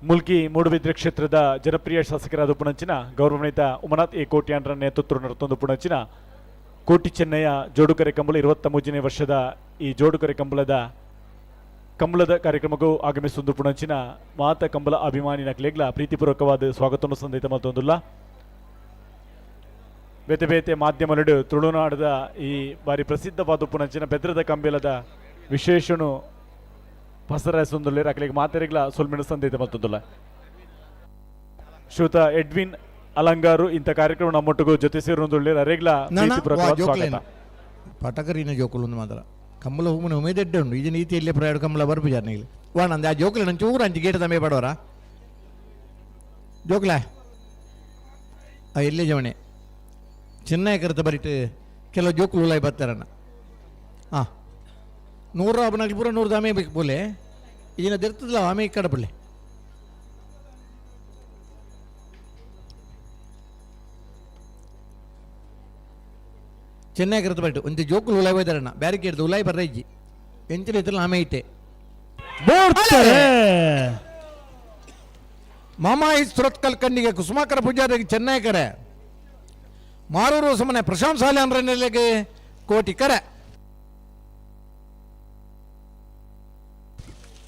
ಮುಲ್ಕಿ ಮೂಡುಬಿದ್ರೆ ಕ್ಷೇತ್ರದ ಜನಪ್ರಿಯ ಶಾಸಕರಾದ ಪುಣಂಚಿನ ಗೌರವಾನ್ವಿತ ಉಮನಾಥ್ ಎ ಕೋಟ್ಯಾನ್ರ ನೇತೃತ್ವ ನಡತೊಂದು ಪುಣಂಚಿನ ಕೋಟಿ ಚೆನ್ನಯ್ಯ ಜೋಡುಕರೆ ಕಂಬಳ 23ನೇ ವರ್ಷದ ಈ ಜೋಡುಕರೆ ಕಂಬಳದ ಕಾರ್ಯಕ್ರಮಕ್ಕೂ ಆಗಮಿಸುವುದು ಪುಣಂಚಿನ ಮಾತ ಕಂಬಳ ಅಭಿಮಾನಿ ನಕ್ಲೆಗ್ಲ ಪ್ರೀತಿಪೂರ್ವಕವಾದ ಸ್ವಾಗತವನ್ನು ಸಂದೇಶ ಮತ್ತೊಂದುಲ್ಲ. ಬೇತೆ ಬೇತೆ ಮಾಧ್ಯಮಲೆಡು ತುಳುನಾಡದ ಈ ಬಾರಿ ಪ್ರಸಿದ್ಧವಾದ ಪುಣಂಚಿನ ಬೆದ್ರದ ಕಂಬಳದ ವಿಶೇಷನು ಪಸರ ಅಕ್ಲೆಗ್ ಮಾತೆರೆಗ್ಲ ಸೊಲ್ಮಿನ ಸಂದೇಶ ಮತ್ತೊಂದುಲ್ಲ. ಶ್ರುತ ಎಡ್ವಿನ್ ಅಲಂಗಾರು ಇಂಥ ಕಾರ್ಯಕ್ರಮ ನಮ್ಮೊಟ್ಟಿಗೂ ಜೊತೆ ಸೇರುವುದುಳ್ಳಿ ಅರೆಗ್ಲ ಪ್ರೀತಿಪೂರ್ವಕವಾದ ಸ್ವಾಗತ. ಪಟಕರಿನ ಜೋಕುಲು ಒಂದು ಮಾತ್ರ ಕಂಬಳ ಹೂಮನ ಉಮೇದೆಡ್ಡೆ ಉಂಡು ಇದು ನೀತಿಯಲ್ಲಿ ಪ್ರಯಾಣ ಕಂಬಳ ಬರ್ಪು ಜಾರ್ನಿಗೆ ವಾಣಂದೆ ಆ ಜೋಕುಲೆ ನಂಗೆ ಚೂರು ಅಂಚು ಗೇಟ್ ತಮ್ಮೆ ಪಡೋರ ಜೋಕ್ಲ ಆ ಎಲ್ಲೇ ಜವಣೆ ಚಿನ್ನ ಕರೆತ ಬರಿಟ್ಟು ಕೆಲವು ಜೋಕುಲು ಉಲಾಯಿ ಬರ್ತಾರಣ್ಣ. ಹಾಂ ನೂರು ಅಬನಾಗ್ಲಿ ಪೂರ ನೂರು ದಾಮೆ ಬೇಕು ಪೋಲೆ ಇದನ್ನ ದೆರ್ತದಲ್ಲ ಆಮೆ ಕಡ ಪುಳ್ಳೆ ಚೆನ್ನೈ ಕರೆತ ಬರಿಟ್ಟು ಒಂದು ಜೋಕುಲು ಉಲಾಯಿ ಹೋಯ್ತಾರಣ್ಣ ಬ್ಯಾರಿಕೇಡ್ ಉಲಾಯಿ ಬರ್ರ ಇಜ್ಜಿ ಎಂಚಿನ ಇತ್ತಲ್ಲ ಆಮೆ ಇಟ್ಟೆ ಬೋಡ್ತಾರೆ. ಮಾಮಾಯಿ ಸುರತ್ಕಲ್ ಕಣ್ಣಿಗೆ ಕುಸುಮಾಕರ ಪೂಜಾರಿಗೆ ಚೆನ್ನೈ ಕರೆ ಮಾರೂರು ಸುಮ್ಮನೆ ಪ್ರಶಾಂತ್ ಸಾಲ್ಯಾನ್ರ ನೆಲೆಗೆ ಕೋಟಿ ಕರೆ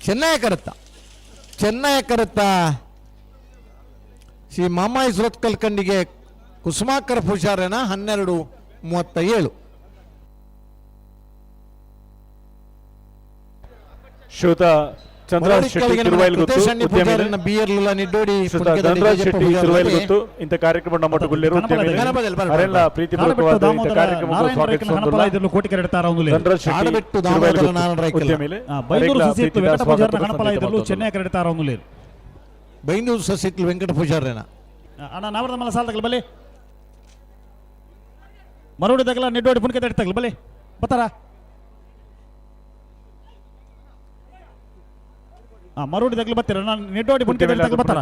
ಚೆನ್ನೈ ಕರತ್ತ ಚೆನ್ನೈ ಕರತ್ತ ಶ್ರೀ ಮಾಮಾಯಿ ಸುರತ್ಕಲ್ ಕಣ್ಣಿಗೆ ಕುಸುಮಾಕರ ಪೂಜಾರನ 12:37. ಶ್ರೀಯುತ ಚಂದ್ರರಾಜ್ ಶೆಟ್ಟಿ ತಿರುವೈಲ್ಗುತ್ತು ಉದ್ಯಮಿ ಬಿಯರ್ಲುಲ ನಿಡ್ಡೋಡಿ ಶ್ರೀಯುತ ಧನರಾಜ್ ಶೆಟ್ಟಿ ತಿರುವೈಲ್ಗುತ್ತು ಇಂಥ ಕಾರ್ಯಕ್ರಮ ನಮ್ಮ ಒಟ್ಟುಗುಳ್ಳಿರು ಉದ್ಯಮಿ ಅರೆಲ್ಲ ಪ್ರೀತಿಪೂರ್ವಕವಾದ ಇಂಥ ಕಾರ್ಯಕ್ರಮಕ್ಕೆ ಸ್ವಾಗತಿಸುವಂತಿಲ್ಲ. ಕೋಟಿ ಕರೆ ತಾರ ಒಂದು ಧನರಾಜ್ ಶೆಟ್ಟಿ ಆಡಬೆಟ್ಟು ದಾಮೋದರ ತಿರುವೈಲ್ಗುತ್ತು ನಾರಾಯಣ ರೈಕಲ್. ಉದ್ಯಮಿಲೆ ಬೈಂದೂರು ಅರೆಲ್ಲ ಸಸಿತ್ತು ಪ್ರೀತಿದ ವೆಂಕಟ ಪೂಜಾರನ ಸ್ವಾಗತ ಕಣಪಲ ಇದ್ರಲು ಚೆನ್ನೈ ಕರೆ ತಾರ ಒಂದು ಬೈಂದೂರು ಸಸಿತ್ಲು ವೆಂಕಟ ಪೂಜಾರನ ಅಣ್ಣ ನಾವರದ ಮಲ್ಲ ಸಾಲ ತಗಲ್ ಬಲೆ ಮರುಡಿ ತಗಲ ನಿಡ್ಡೋಡಿ ಪುನ್ಕೆ ತಡಿ ತಗಲ್ ಬಲೆ ಬತ್ತಾರ. ಮರುಡಿ ತಗಲು ಬತ್ತೀರ ನಾನು ನಿಡ್ಡೋಡಿ ಪುನ್ಕೆ ತಡಿ ತಗಲ್ ಬತ್ತಾರ.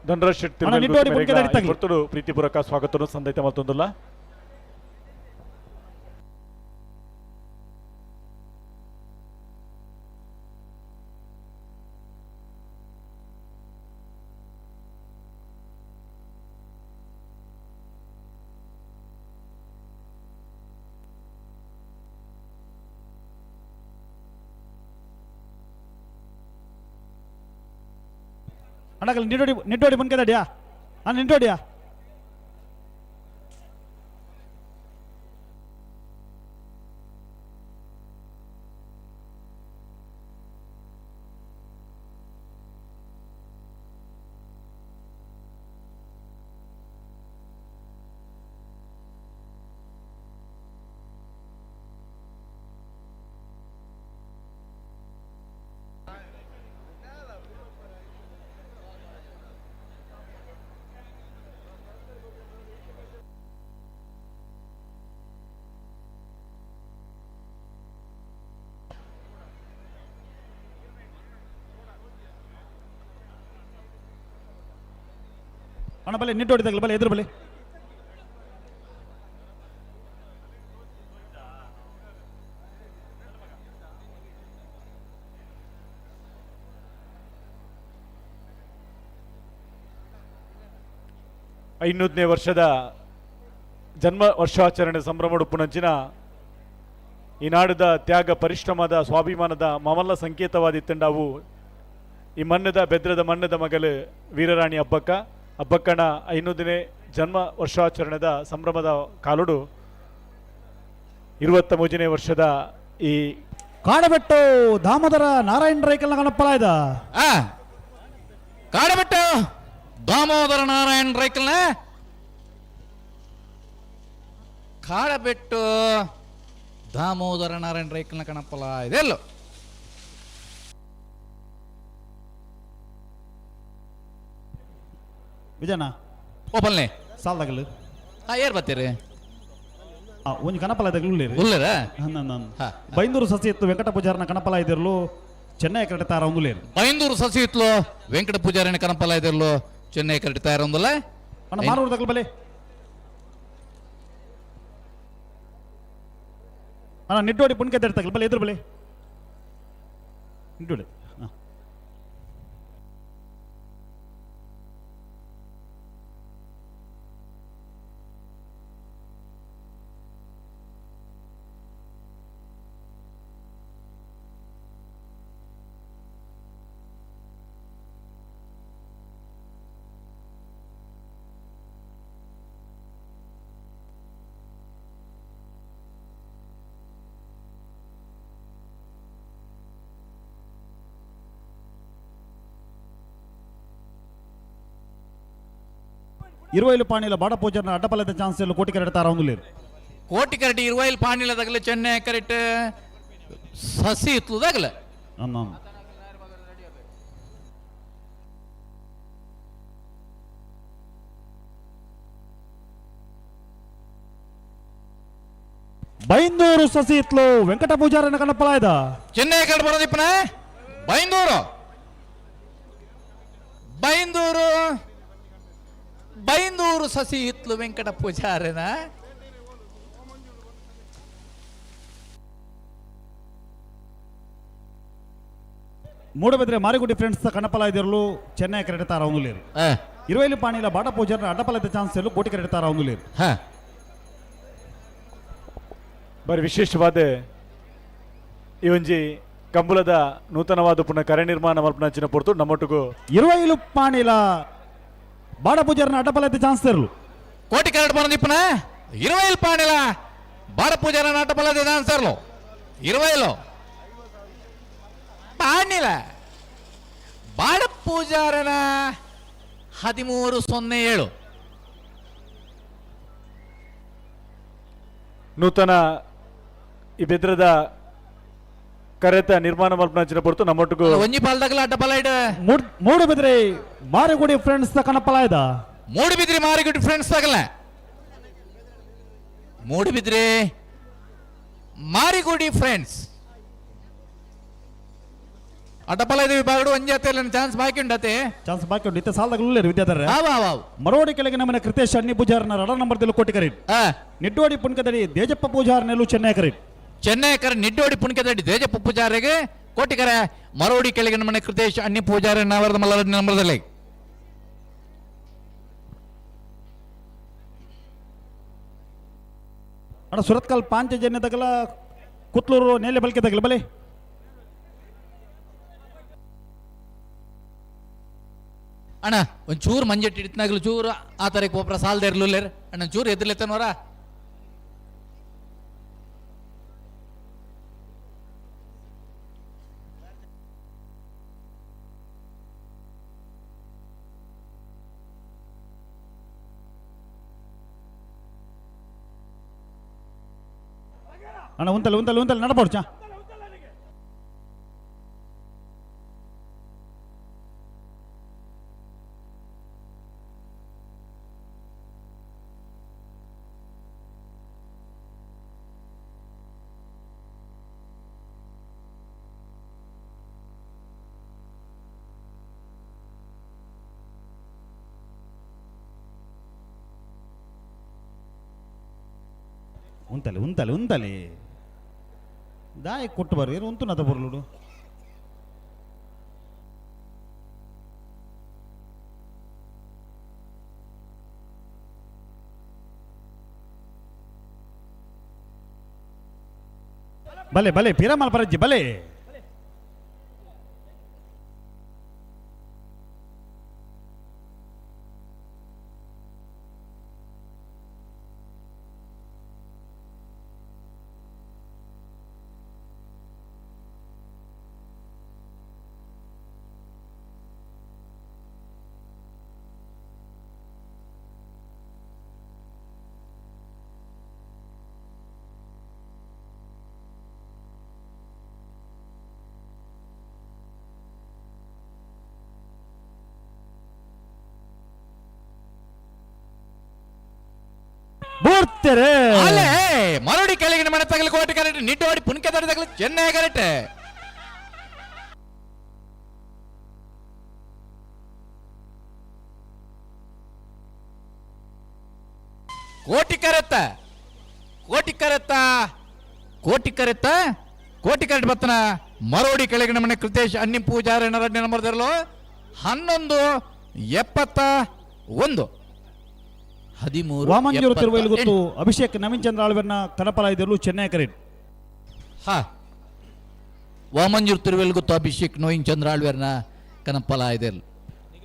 ಧನರಾಜ್ ಶೆಟ್ಟಿ ಅಣ್ಣ, ನಿಡ್ಡೋಡಿ ಪುನ್ಕೆ ತಡಿ ತಗಲ್. ಗುರ್ತುಡು ಪ್ರೀತಿಪೂರ್ವಕ ಸ್ವಾಗತವನ್ನು ಸಂದೈತ ಮತ್ತೊಂದಲ್ಲ. ಅಣ್ಣಗಲ್ ನಿಡ್ಡೋಡಿ ನಿಡ್ಡೋಡಿ ಪುನ್ಕೆ ತಡಿಯಾ ಅಣ್ಣ ನಿಡ್ಡೋಡಿಯಾ. ಅಣ್ಣ ಬಲೆ ನಿಡ್ಡೋಡಿ ತಗಲ್ ಬಲೆ ಎದುರು ಬಲೆ. 500ನೇ ವರ್ಷದ ಜನ್ಮ ವರ್ಷಾಚರಣೆ ಸಂಭ್ರಮ ಉಪ್ಪುನಂಚಿನ ಈ ನಾಡದ ತ್ಯಾಗ ಪರಿಶ್ರಮದ ಸ್ವಾಭಿಮಾನದ ಮಮಲ್ಲ ಸಂಕೇತವಾದಿತ್ತಂಡವು ಈ ಮಣ್ಣದ ಬೆದ್ರದ ಮಣ್ಣದ ಮಗಲು ವೀರರಾಣಿ ಅಬ್ಬಕ್ಕ ಅಬ್ಬಕ್ಕನ 500ನೇ ಜನ್ಮ ವರ್ಷಾಚರಣೆದ ಸಂಭ್ರಮದ ಕಾಲುಡು 23ನೇ ವರ್ಷದ ಈ ಕಾಡಬೆಟ್ಟು ದಾಮೋದರ ನಾರಾಯಣ ರೈಕಲ್ನ ಗಣಪಲಾಯ್ದ. ಕಾಡಬೆಟ್ಟು ದಾಮೋದರ ನಾರಾಯಣ ರೈಕಲ್ನ ಕಾಡಬೆಟ್ಟು ದಾಮೋದರ ನಾರಾಯಣ ರೈಕಲ್ನ ಕಣಪ್ಪಲ ಇದೆಲ್ಲೋ ವಿಜಯಣ್ಣ ಓಪಲ್ನೆ ಸಾಲದಾಗಲು ಏರ್ ಬರ್ತೀರಿ ಒಂಜಿ ಕಣಪಲ ಉಳ್ಳೇರಿ ಉಳ್ಳೇರ? ಬೈಂದೂರು ಸಸಿ ಇತ್ತು ವೆಂಕಟ ಪೂಜಾರನ ಕಣಪಲ ಇದ್ದಿರ್ಲು ಚೆನ್ನೈ ಕರೆಕ್ಟ್ ತಾರ ಒಂದು ಬೈಂದೂರು ಸಸಿ ಇತ್ಲು ವೆಂಕಟ ಪೂಜಾರಿನ ಕಣಪಲ ಇದ್ದಿರ್ಲು ಚೆನ್ನೈ ಕರೆಕ್ಟ್ ತಾರ ಒಂದಲ್ಲ. ಅಣ್ಣ ಮಾರೂರು ತಗಲ್ ಬಲೆ ಅಣ್ಣ ನಿಡ್ಡೋಡಿ ಪುಣ್ಕೆ ತಡಿ ತಗಲ್ ಬಲೆ ಎದುರು ಬಲೆ ನಿಡ್ಡೋಡಿ. ಇರುವೈಲು ಪಾಣಿಲ ಬಾಡ ಪೂಜಾರನ ಅಡ್ಡಪಲ್ಲದ ಚಾನ್ಸ್ ಇಲ್ಲ ಕೋಟಿ ಕರೆಕ್ಟ್ ತಾರ ಒಂದು ಕೋಟಿ ಕರೆಕ್ಟ್ ಇರುವೈಲು ಪಾಣಿಲ ತಗಲ ಚೆನ್ನೈ ಕರೆಕ್ಟ್ ಸಸಿ ಇತ್ಲು ತಗಲ. ಬೈಂದೂರು ಸಸಿ ಇತ್ಲು ವೆಂಕಟ ಪೂಜಾರನ ಕಣಪಲಾಯ್ದ. ಚೆನ್ನೈ ಕರೆಕ್ಟ್ ಬರೋದಿಪ್ಪನ ಬೈಂದೂರು ಬೈಂದೂರು ಬೈಂದೂರು ಸಸಿ ಇತ್ಲು ವೆಂಕಟ ಪೂಜಾರನ. ಮೂಡಬಿದ್ರೆ ಮಾರಿಗುಡಿ ಫ್ರೆಂಡ್ಸ್ ಕಣಪಲ ಇದಿರಲು ಚೆನ್ನೈ ಕರೆಟ್ ತಾರ ಒಂದುಲೇರು. ಇರುವೈಲು ಪಾಣಿಲ ಬಾಟ ಪೂಜಾರ್ನ ಅಡ್ಡಪಲದ ಚಾನ್ಸ್ ಎಲ್ಲು ಕೋಟಿ ಕರೆಟ್ ತಾರ ಒಂದುಲೇರು. ಬಾರಿ ವಿಶೇಷವಾದ ಈ ಒಂಜಿ ಕಂಬುಲದ ನೂತನವಾದ ಪುನಃ ಕರೆ ನಿರ್ಮಾಣ ಮಲ್ಪನಂಚಿನ ಪೊರ್ತು ನಮ್ಮೊಟ್ಟಿಗೂ. ಇರುವೈಲು ಪಾಣಿಲ ಬಾಡ ಪೂಜಾರ್ನ ಅಡ್ಡಪಲದ ಚಾನ್ಸ್ ಇರಲು. ಕೋಟಿ ಕರೆಟ್ ಬರೋದಿಪ್ಪನ ಇರುವೈಲ್ ಪಾಣಿಲ ಬಾಡ ಪೂಜಾರ ನಾಟಪಲದ డాన్సర్లు ಇರುವೈಲು ಪಾಣಿಲ ಬಾಡ ಪೂಜಾರನ 13.07. ನೂತನ ಈ ಬೆದ್ರದ ಕರೆತ ನಿರ್ಮಾಣ ಮಲ್ಪನಂಚಿನ ಪೊರ್ತು ನಮ್ಮೊಟ್ಟಿಗೂ. ಒಂಜಿ ಪಾಲ್ದಾಗಲ ಅಡ್ಡಪಲ ಇಡ. ಮೂಡುಬಿದ್ರೆ ಮಾರಿಗುಡಿ ಫ್ರೆಂಡ್ಸ್ ಕಣಪಲ ಇದ. ಮೂಡುಬಿದ್ರಿ ಮಾರಿಗುಡಿ ಫ್ರೆಂಡ್ಸ್ ತಗಲ, ಮೂಡುಬಿದ್ರಿ ಮಾರಿಗುಡಿ ಫ್ರೆಂಡ್ಸ್ ಅಡ್ಡಪಲ ಇದು ವಿಭಾಗಡು ಒಂಜಿ ಚಾನ್ಸ್ ಬಾಕಿ ಉಂಡತೆ. ಚಾನ್ಸ್ ಬಾಕಿ ಉಂಟು, ಇತ್ತೆ ಸಾಲದಾಗ ವಿದ್ಯಾಧರ. ಆವ್ ಆವ್ ಆವ್. ಮರೋಡಿ ಕೆಳಗೆ ನಮ್ಮನೆ ಕೃತೇಶ್ ಅಣ್ಣಿ ಪೂಜಾರ್ನ ರಡ ನಂಬರ್ ದಿಲು ಕೋಟಿ ಕರೀಟ್. ನಿಡ್ಡೋಡಿ ಪುಣ್ಕದಡಿ ದೇಜಪ್ಪ ಪೂಜಾರ್ನೆಲ್ಲು ಚೆನ್ನೈ ಕರೀಟ್. ಚೆನ್ನೈ ಕರ ನಿಡ್ಡೋಡಿ ಪುಣ್ಕದಡಿ ದೇಜಪ್ಪ ಪೂಜಾರಿಗೆ ಕೋಟಿಕರ. ಮರೋಡಿ ಕೆಳಗಿನ ಮನೆ ಕೃತೇಶ್ ಅಣ್ಣಿ ಪೂಜಾರಿ ನವರದ ಮಲ್ಲರ ನಂಬರದಲ್ಲಿ. ಅಣ್ಣ, ಸುರತ್ಕಲ್ ಪಾಂಚಜನ್ಯ ತಗಲ ಕುತ್ಲೂರು ನೇಲೆ ಬಲ್ಕೆ ತಗಲ ಬಲೆ. ಅಣ್ಣ, ಒಂದ್ ಚೂರು ಮಂಜೆಟ್ಟಿ ಇಡ್ತನಾಗ್ಲು ಚೂರು ಆ ತರಕ್ಕೆ ಒಬ್ಬರ ಸಾಲದ ಇರ್ಲಿಲ್ಲ ಅಣ್ಣ, ಚೂರು ಎದುರ್ಲೆತ್ತನವರ. ಅಣ್ಣ, ಉಂತಲ್ಲ ಉಂತಲ್ಲ ಉಂತಲ್ಲ ನಡಬೋಡು ಚಾ. ಉಂತಲೆ ಉಂತಲೆ ಉಂತಲೆ ದಾಯ ಕೊಟ್ಟು ಬರ್ರಿ, ಉಂತು ನದ ಬರ್ಲುಡು. ಬಲೆ ಬಲೆ ಪಿರಮಲ್ ಪರಜ್ಜಿ ಬಲೆ. ಬೋರ್ತೆರೆ. ಅಲ್ಲೇ ಮರಡಿ ಕೆಳಗಿನ ಮನೆ ತಗಲು ಕೋಟೆ ಕರೆಕ್ಟ್, ನಿಡ್ಡೋಡಿ ಪುನ್ಕೆ ತಡೆ ತಗಲು ಚೆನ್ನೈ ಕರೆಕ್ಟ್. ಕೋಟಿ ಕರೆತ್ತ ಕೋಟಿ ಕರೆತ್ತ ಕೋಟಿ ಕರೆತ್ತ ಕೋಟಿ ಕರೆಕ್ಟ್ ಬತ್ತನ ಮರೋಡಿ ಕೆಳಗಿನ ಮನೆ ಕೃತೇಶ್ ಅಣ್ಣಿ ಪೂಜಾರಿ ನರಡ್ನೇ ನಂಬರ್ದರಲು 11.71 13. ವಾಮಂಜೂರು ತಿರುವೈಲು 78. ಗೊತ್ತು ಅಭಿಷೇಕ್ ನವೀನ್ ಚಂದ್ರ ಆಳ್ವೆರ್ನ ಕನಪಲ ಇದ್ದರು ಚೆನ್ನೈ ಕರೆಕ್ಟ್. ಹಾ, ವಾಮಂಜೂರು ತಿರುವೆಲ್ ಗೊತ್ತು ಅಭಿಷೇಕ್ ನೋಯಿನ್ ಚಂದ್ರ ಆಳ್ವೇರ್ನ ಕನಪಲ ಇದೆಲ್ಲ.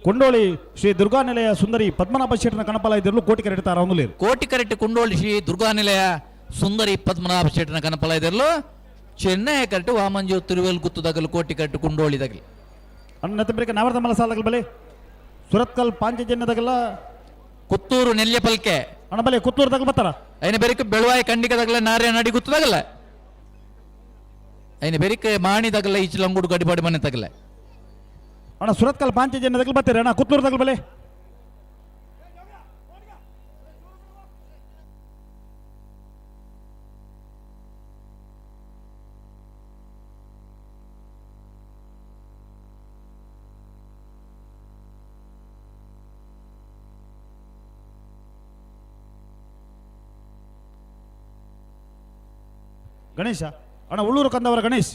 ಕೊಂಡೋಳಿ ಶ್ರೀ ದುರ್ಗಾ ನಿಲಯ ಸುಂದರಿ ಪದ್ಮನಾಭ ಶೆಟ್ಟನ ಕನಪಲ ಇದ್ದರು ಕೋಟಿ ಕರೆಕ್ಟ್ ತಾರ ಒಂದುಲೇರು. ಕೋಟಿ ಕರೆಕ್ಟ್ ಕುಂಡೋಳಿ ಶ್ರೀ ದುರ್ಗಾ ನಿಲಯ ಸುಂದರಿ ಪದ್ಮನಾಭ ಶೆಟ್ಟನ ಕನಪಲ ಇದೆಲ್ಲೋ ಚೆನ್ನೈ ಕರೆಕ್ಟ್. ವಾಮಂಜೂರು ತಿರುವೆಲ್ ಗುತ್ತು ತಗಲು ಕೋಟಿ ಕರೆಕ್ಟ್ ಕುಂಡೋಳಿ ತಗಲು. ಅಣ್ಣ, ಬೆರಕೆ ನಾವರ್ದ ಮಲ ಸಾಲಗಲ್ ಬಲೆ. ಸುರತ್ಕಲ್ ಪಾಂಚಜನ್ಯ ತಗಲ ಕುತ್ತೂರು ನೆಲ್ಯ ಪಲ್ಕೆ. ಅಣ್ಣ ಬಲೆ, ಕುತ್ತೂರು ತಗಲ್ ಬತ್ತಾರ. ಐನ ಬೆರಿಕೆ ಬೆಳುವಾಯಿ ಕಂಡಿಕ ತಗಲ ನಾರ್ಯ ನಡಿ ಗುತ್ತು ತಗಲ. ಐನ ಬೆರಿಕೆ ಮಾಣಿ ತಗಲ ಈಚಲಂಗೂಡು ಗಡಿಪಾಡಿ ಮನೆ ತಗಲ. ಅಣ್ಣ, ಸುರತ್ಕಲ್ ಪಾಂಚಜನ್ಯ ತಗಲ್ ಬತ್ತೀರ. ಅಣ್ಣ, ಕುತ್ತೂರು ತಗಲ್ ಬಲೆ. ಗಣೇಶ ಅಣ್ಣ, ಉಳ್ಳೂರು ಕಂದವರ ಗಣೇಶ್.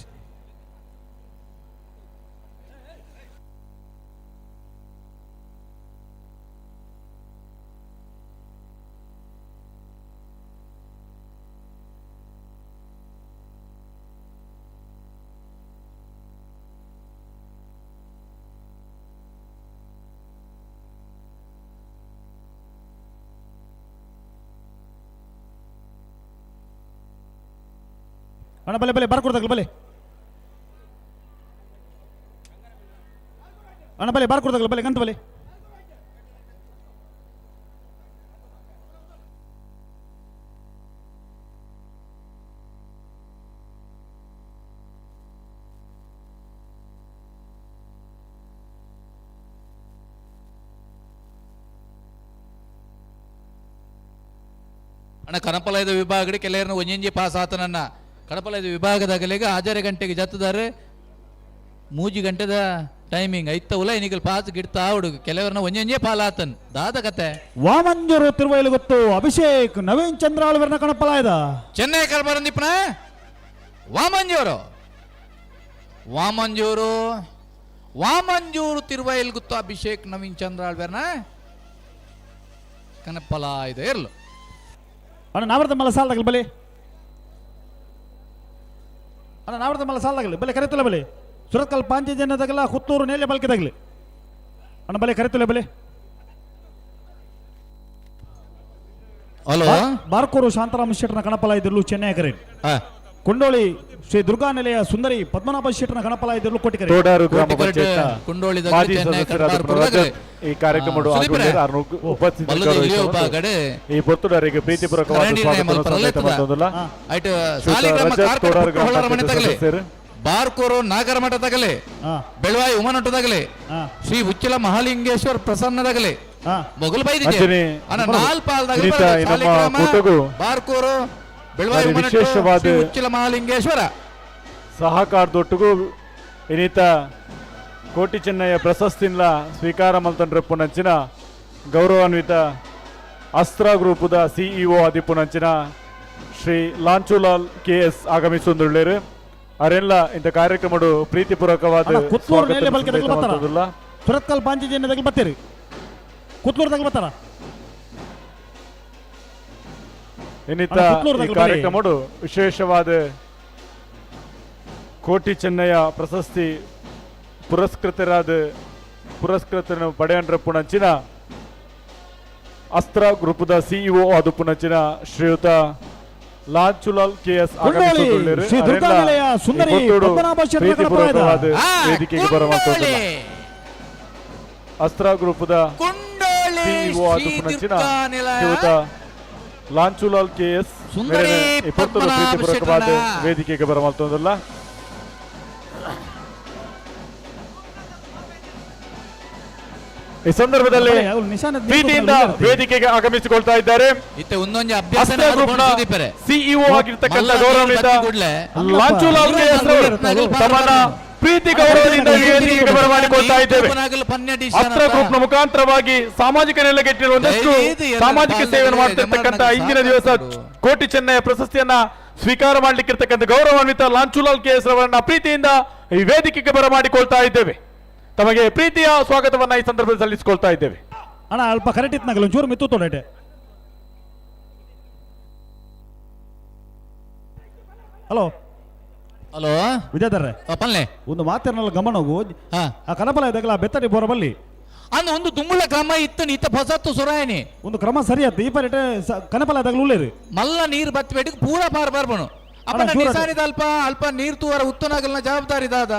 ಅಣ್ಣ ಬಲೆ ಬಲೆ ಬಾರ್ಕೊಡ್ದಾಗಲಿ ಬಲೆ. ಅಣ್ಣ ಬಲೆ ಬಾರ್ಕೊಡ್ದಾಗಲಿ ಬಲೆ ಗಂತ ಬಲೆ. ಅಣ್ಣ ಕನಪಲಯದ ವಿಭಾಗಡೆ ಕೆಲವರನ್ನ ಒಂಜೊಂಜಿ ಪಾಸ್ ಆತನನ್ನ ಕಡಪಲಯದ ವಿಭಾಗದಾಗಲಿಗ 6 ಗಂಟೆಗೆ ಜತ್ತದಾರೆ 3 ಗಂಟೆದ ಟೈಮಿಂಗ್ ಐತ ಉಲ ನಿಗಲ್ ಪಾಸ್ ಗಿಡ್ತಾ ಹುಡುಗ ಕೆಲವರನ್ನ ಒಂಜೊಂಜೇ ಪಾಲಾತನ್ ದಾದ ಕತೆ. ವಾಮಂಜೂರು ತಿರುವೈಲು ಗೊತ್ತು ಅಭಿಷೇಕ್ ನವೀನ್ ಚಂದ್ರ ಆಳ್ವರ್ನ ಕಣಪಲಾಯದ ಚೆನ್ನೈ ಕಲ್ಬರಂದಿಪ್ಪನ ವಾಮಂಜೂರು ವಾಮಂಜೂರು ವಾಮಂಜೂರು ತಿರುವೈಲ್ ಗುತ್ತು ಅಭಿಷೇಕ್ ನವೀನ್ ಚಂದ್ರ ಆಳ್ವೇರ್ನ ಕನಪಲಾಯದ ಇರ್ಲು. ಅಣ್ಣ ನಾವರ್ದ ಮಲ್ಲ ಸಾಲದಾಗಲಿ ಬಲೆ. ಅಣ್ಣ ನಾವರ್ದ ಮಲ್ಲ ಸಾಲದಾಗಲಿ ಬಲೆ ಕರೆತುಲೆ ಬಲೆ. ಸುರತ್ಕಲ್ ಪಾಂಚಜನ್ಯದಾಗಲ ಹುತ್ತೂರು ನೇಲೆ ಬಲ್ಕಿದಾಗಲಿ ಅಣ್ಣ ಬಲೆ ಕರೆತುಲೆ ಬಲೆ. ಹಲೋ ಬಾರ್ಕೂರು ಶಾಂತಾರಾಮ ಶೆಟ್ಟರ್ನ ಕಣಪಲ ಇದ್ರಲು ಚೆನ್ನೈ ಕರೆ. ಕೊಂಡೋಳಿ ಶ್ರೀ ದುರ್ಗಾ ನಿಲಯ ಸುಂದರಿ ಪದ್ಮನಾಭ ಶೆಟ್ಟರ್ನ ಕಣಪಲ ಇದ್ರಲು ಕೋಟಿಕರೆ. ತೋಡಾರು ಗ್ರಾಮ ಕೋಟಿಕರೆ ಪಂಚಾಯತ್ನ ಕೊಂಡೋಳಿದ ಮಾಜಿ ಚೆನ್ನೈ ಸದಸ್ಯರಾದ ಕಡ್ಬಾರ್ ರಜತ್ ಈ ಕಾರ್ಯಕ್ರಮ ಸುದೀಪ್ರೆ, ಉಪಸ್ಥಿತಿ ಬಲ್ಲದ ಇಲ್ಲಿಯೇ ಒಬ್ಬ ಗಡೆ ಈ ಪೊರ್ತುಡರಿಗೆ ಪ್ರೀತಿಪೂರ್ವಕವಾದ ಕರಂಡಿ ಸ್ವಾಗತವನ್ನು ಮಲ್ಪ ಸಂದೇಶ ಮತ್ತೊಂದಲ್ಲ. ಐಟ್ ಶ್ರೀಯುತ ಸಾಲಿಗ್ರಾಮ ರಜತ್ ಕಾರ್ಕಳ ತೋಡಾರು ಗ್ರಾಮ ಹೊಳ್ಳರ ಮನೆ ಪಂಚಾಯತ್ ತಗಲೆ, ಸದಸ್ಯರು. ಬಾರ್ಕೋರು ನಾಗರಮಠ ತಗಲೆ, ಬೆಳವಾಯಿ ಉಮನೊಟ್ಟು ತಗಲೆ, ಶ್ರೀ ಉಚ್ಚಿಲ ಮಹಾಲಿಂಗೇಶ್ವರ ಪ್ರಸನ್ನದಾಗಲೆ, ಮೊಗಲ್ ಬೈದಿದೆ ಅಂಚನೆ ಅಣ್ಣ ನಾಲ್ ಪಾಲ್ದಾಗ ವಿನೀತ ಬರ್ತದೆ. ನಮ್ಮ ಸಾಲಿಗ್ರಾಮ, ಕೂಟಗೂ ಬಾರ್ಕೋರು ಬೆಳವಾಯಿ ಭಾರಿ ಉಮನಟ್ಟು, ವಿಶೇಷವಾದ ಶ್ರೀ ಉಚ್ಚಿಲ ಮಹಾಲಿಂಗೇಶ್ವರ ಸಹಕಾರದೊಟ್ಟಿಗೂ ವಿನೀತ ಕೋಟಿ ಚೆನ್ನಯ್ಯ ಪ್ರಶಸ್ತಿನ ಸ್ವೀಕಾರ ಮಲ್ತಂಡ್ರೆ ಪುನಂಚಿನ ಗೌರವಾನ್ವಿತ ಅಸ್ತ್ರ ಗ್ರೂಪದ ಸಿಇಒ ಆದಿ ಪುನಂಚಿನ ಶ್ರೀ ಲಾಂಚುಲಾಲ್ ಕೆ ಎಸ್ ಆಗಮಿಸುಂದುಳ್ಳೇರು. ಅರೆಲ್ಲ ಇಂಥ ಕಾರ್ಯಕ್ರಮಡು ಪ್ರೀತಿಪೂರ್ವಕವಾದ ಅಣ್ಣ, ಕುತ್ಲೂರು ನೇಲೆ ಸ್ವಾಗತವನ್ನು ಬಲ್ಕೆ ತಗಲು ಸಂದೇಶ ಬರ್ತಾರ? ಮಲ್ತೊಂದುಲ್ಲ. ಸುರತ್ಕಲ್ ಪಾಂಚಜನ್ಯದಾಗಲಿ ಬರ್ತೀರಿ ಕುತ್ಲೂರು ತಗಲು ಬರ್ತಾರ? ಇನ್ನಿತ ಅಣ್ಣ, ಕುತ್ಲೂರು ಈ ತಗಲು ಬನ್ನಿ. ಕಾರ್ಯಕ್ರಮಡು ವಿಶೇಷವಾದ ಕೋಟಿ ಚೆನ್ನಯ್ಯ ಪ್ರಶಸ್ತಿ ಪುರಸ್ಕೃತರಾದ ಪುರಸ್ಕೃತರನ್ನು ಪಡೆಯಂಡ್ರ ಪುಣಂಚಿನ ಅಸ್ತ್ರ ಗ್ರೂಪದ ಸಿಇಒ ಅದು ಪುಣಂಚಿನ ಶ್ರೀಯುತ ಲಾಂಚುಲಾಲ್ ಕೆ ಎಸ್ ಕೊಂಡೋಳಿ ಶ್ರೀ ದುರ್ಗಾ ನಿಲಯ ಸುಂದರಿ ಪದ್ಮನಾಭ ಶೆಟ್ಟರ ಪ್ರೀತಿಪೂರ್ವಕವಾದ ಆ, ವೇದಿಕೆಗೆ ಬರಮಾಡ್ತೊಂದುಲ್ಲ. ಅಸ್ತ್ರ ಗ್ರೂಪದ ಕೊಂಡೋಳಿ ಸಿಇಒ ಅದು ಶ್ರೀ ಪುಣಂಚಿನ ದುರ್ಗಾ ನಿಲಯ ಶ್ರೀಯುತ ಲಾಂಚುಲಾಲ್ ಕೆ ಎಸ್ ಸುಂದರಿ ಪದ್ಮನಾಭ ಪ್ರೀತಿಪೂರ್ವಕವಾದ ಶೆಟ್ಟರ. ವೇದಿಕೆಗೆ ಬರಮಾಡ್ತೊಂದುಲ್ಲ. ಈ ಸಂದರ್ಭದಲ್ಲಿ ಪ್ರೀತಿಯಿಂದ ವೇದಿಕೆಗೆ ಆಗಮಿಸಿಕೊಳ್ತಾ ಇದ್ದಾರೆ ಇತ್ತೆ ಒಂದೊಂದು ಅಭ್ಯಾಸ ಅಸ್ತ್ರ ಗ್ರೂಪ್ನ ಸಿಇಒ ಆಗಿರ್ತಕ್ಕಂಥ ಗೌರವಾನ್ವಿತ ಲಾಂಚುಲಾಲ್ ಕೆ ಎಸ್ ರವರು ತಮ್ಮನ್ನ ಪ್ರೀತಿ ಗೌರವದಿಂದ ಈ ವೇದಿಕೆಗೆ ಬರಮಾಡಿಕೊಳ್ತಾ ಇದ್ದೇವೆ. ಅಸ್ತ್ರ ಗ್ರೂಪ್ನ ಮುಖಾಂತರವಾಗಿ ಸಾಮಾಜಿಕ ನೆಲೆಗೆಟ್ಟಿರುವ ಒಂದಷ್ಟು ಸಾಮಾಜಿಕ ಸೇವೆಯನ್ನು ಮಾಡ್ತಿರ್ತಕ್ಕಂಥ ಇಂದಿನ ದಿವಸ ಕೋಟಿ ಚೆನ್ನಯ್ಯ ಪ್ರಶಸ್ತಿಯನ್ನ ಸ್ವೀಕಾರ ಮಾಡಲಿಕ್ಕಿರ್ತಕ್ಕಂಥ ಗೌರವಾನ್ವಿತ ಲಾಂಚುಲಾಲ್ ಕೆ ಎಸ್ ರವರನ್ನ ಪ್ರೀತಿಯಿಂದ ಈ ವೇದಿಕೆಗೆ ಬರಮಾಡಿಕೊಳ್ತಾ ಇದ್ದೇವೆ. ತಮಗೆ ಪ್ರೀತಿಯ ಸ್ವಾಗತವನ್ನ ಈ ಸಂದರ್ಭದಲ್ಲಿ ಸಲ್ಲಿಸಿಕೊಳ್ತಾ ಇದ್ದೇವೆ. ಅಣ್ಣ ಅಲ್ಪ ಕರೆಕ್ಟ್ ಇತ್ತು ಒಂಚೂರು ಮಿತ್ತು ತೊಡಟೆ. ಹಲೋ ಹಲೋ ವಿದ್ಯಾಧರ್ರೆ, ಪಲ್ಲೆ ಒಂದು ಮಾತಿರನಲ್ಲ ಗಮನ ಹೋಗು. ಆ ಕನಪಲ ಇದ್ದಾಗಲ ಬೆತ್ತಡಿ ಬೋರ ಬಲ್ಲಿ ಅಂದ್ ಒಂದು ದುಂಬುಳ ಕ್ರಮ ಇತ್ತು ನೀತ ಹೊಸತ್ತು ಸುರಾಯನಿ ಒಂದು ಕ್ರಮ ಸರಿ ಆಯ್ತು. ಈ ಪರಿಟೆ ಕನಪಲ ಇದ್ದಾಗಲೂ ಉಳ್ಳೇರಿ ಮಲ್ಲ ನೀರು ಬತ್ತಬೇಟಿಗೆ ಪೂರ ಪಾರ್ ಬರ್ಬನು ಅಪ್ಪ ಅಣ್ಣ, ಜೋರಾಗಿ. ನಿಸಾನಿದ ಅಲ್ಪ ಅಲ್ಪ ನೀರು ತೂವರ ಉತ್ತನಾಗಲ್ನ ಜವಾಬ್ದಾರಿ ದಾದ.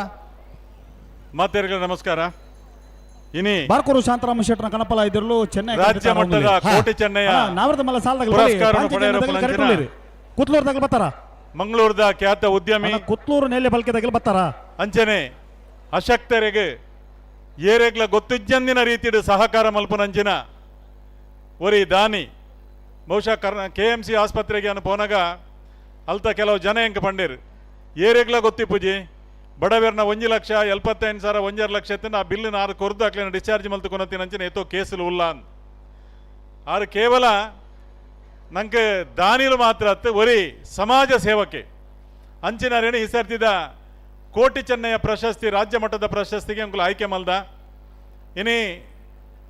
ಮಾತೆರ್ಗಳ ನಮಸ್ಕಾರ. ಇನಿ ಬಾರ್ಕೂರು ಶಾಂತರಾಮ ಶೆಟ್ಟರ್ನ ಕಣಪಲ ಇದ್ರಲು ಚೆನ್ನೈ ರಾಜ್ಯ ಮಟ್ಟದ ಕೋಟಿ ಚೆನ್ನಯ್ಯ ನಾವರದ ಮಲ್ಲ ಸಾಲದಾಗ ಪುರಸ್ಕಾರವನ್ನು ಪಡೆಯಲು ಪುನಂಚಿನ ಕುತ್ಲೂರು ತಗಲ್ ಬರ್ತಾರ? ಮಂಗಳೂರದ ಖ್ಯಾತ ಉದ್ಯಮಿ ಅಣ್ಣ, ಕುತ್ಲೂರು ನೆಲೆ ಬಲ್ಕೆ ತಗಲ್ ಬರ್ತಾರ? ಅಂಚನೆ ಅಶಕ್ತರಿಗೆ ಏರೆಗ್ಲ ಗೊತ್ತಿಜ್ಜಂದಿನ ರೀತಿಡು ಸಹಕಾರ ಮಲ್ಪುನಂಚಿನ ಒರಿ ದಾನಿ. ಬಹುಶಃ ಕೆ ಎಂ ಸಿ ಆಸ್ಪತ್ರೆಗೆ ಅನ್ನು ಪೋನಾಗ ಅಲ್ತ ಕೆಲವು ಜನ ಎಂಕ ಪಂಡೇರು ಏರೆಗ್ಲ ಗೊತ್ತಿಪ್ಪುಜಿ ಬಡವೇರ್ನ 1,75,000 1.5 ಲಕ್ಷ ಎತ್ತಿನ ಆ ಬಿಲ್ಲಿನ ಆರು ಕೊರ್ದು ಹಾಕ್ಲಿನ ಡಿಸ್ಚಾರ್ಜ್ ಮಲ್ತು ಅಂಚಿನ ಏತೋ ಕೇಸುಲು ಉಲ್ಲ ಅಂದ್. ಆರು ಕೇವಲ ನಂಗೆ ದಾನಿಲು ಮಾತ್ರ ಅತ್ತು ಒರಿ ಸಮಾಜ ಸೇವಕೆ ಅಂಚಿನ ರೇಣಿ ಈ ಸರ್ತಿದ ಕೋಟಿ ಚೆನ್ನಯ್ಯ ಪ್ರಶಸ್ತಿ ರಾಜ್ಯ ಮಟ್ಟದ ಪ್ರಶಸ್ತಿಗೆ ಅಂಕುಲು ಆಯ್ಕೆ ಮಲ್ದ. ಇನಿ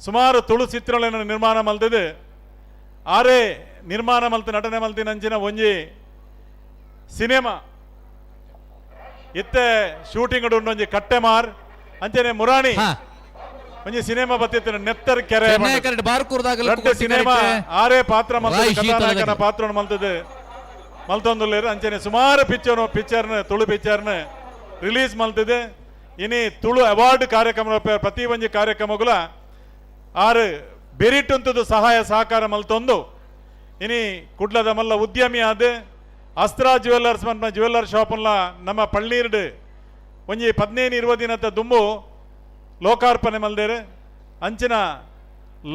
ಸುಮಾರು ತುಳು ಚಿತ್ರಗಳನ್ನು ನಿರ್ಮಾಣ ಮಲ್ತದೆ ಆರೇ ನಿರ್ಮಾಣ ಮಲ್ತು ನಟನೆ ಮಲ್ತಿನ ಅಂಚಿನ ಒಂಜಿ ಸಿನಿಮಾ ಇತ್ತೆ ಶೂಟಿಂಗ್ ಒಂಜಿ ಕಟ್ಟೆಮಾರ್ ಅಂಚನೆ ಮುರಾಣಿ ಒಂಜಿ ಸಿನಿಮಾ ಬತ್ತಿತ್ತು ನೆತ್ತರ್ ಕೆರೆ ಚೆನ್ನೈ ಕರೆಕ್ಟ್ ಬಾರ್ಕೂರ್ದಾಗಲ ರಡ್ಡ್ ಸಿನಿಮಾ ಆರೇ ಪಾತ್ರ ಮಲ್ತದೆ ರಾಯ್ ಶೀತಲದ ಕಥಾನಾಯಕನ ಪಾತ್ರವನ್ನು ಮಲ್ತದೆ. ಮಲ್ತೊಂದುಲ್ಲೇರು. ಅಂಚನೆ ಸುಮಾರು ಪಿಕ್ಚರ್ನ ತುಳು ಪಿಕ್ಚರ್ನ ರಿಲೀಸ್ ಮಲ್ತಿದೆ. ಇನಿ ತುಳು ಅವಾರ್ಡ್ ಕಾರ್ಯಕ್ರಮ ಪ್ರತಿ ಒಂಜಿ ಕಾರ್ಯಕ್ರಮಗಳ ಆರು ಬೆರಿಟುಂತದ್ದು ಸಹಾಯ ಸಹಕಾರ ಮಲ್ತೊಂದು ಇನಿ ಕುಡ್ಲದ ಮಲ್ಲ ಉದ್ಯಮಿ ಆದ ಅಸ್ತ್ರ ಜ್ಯುವೆಲ್ಲರ್ಸ್ ಮನ್ಪ ಜ್ಯುವೆಲ್ಲರ್ ಶಾಪ್ಲ ನಮ್ಮ ಪಳ್ಳೀರ್ಡ್ ಒಂಜಿ 15-20 ದಿನದ ದುಂಬು ಲೋಕಾರ್ಪಣೆ ಮಲ್ದೇರು. ಅಂಚಿನ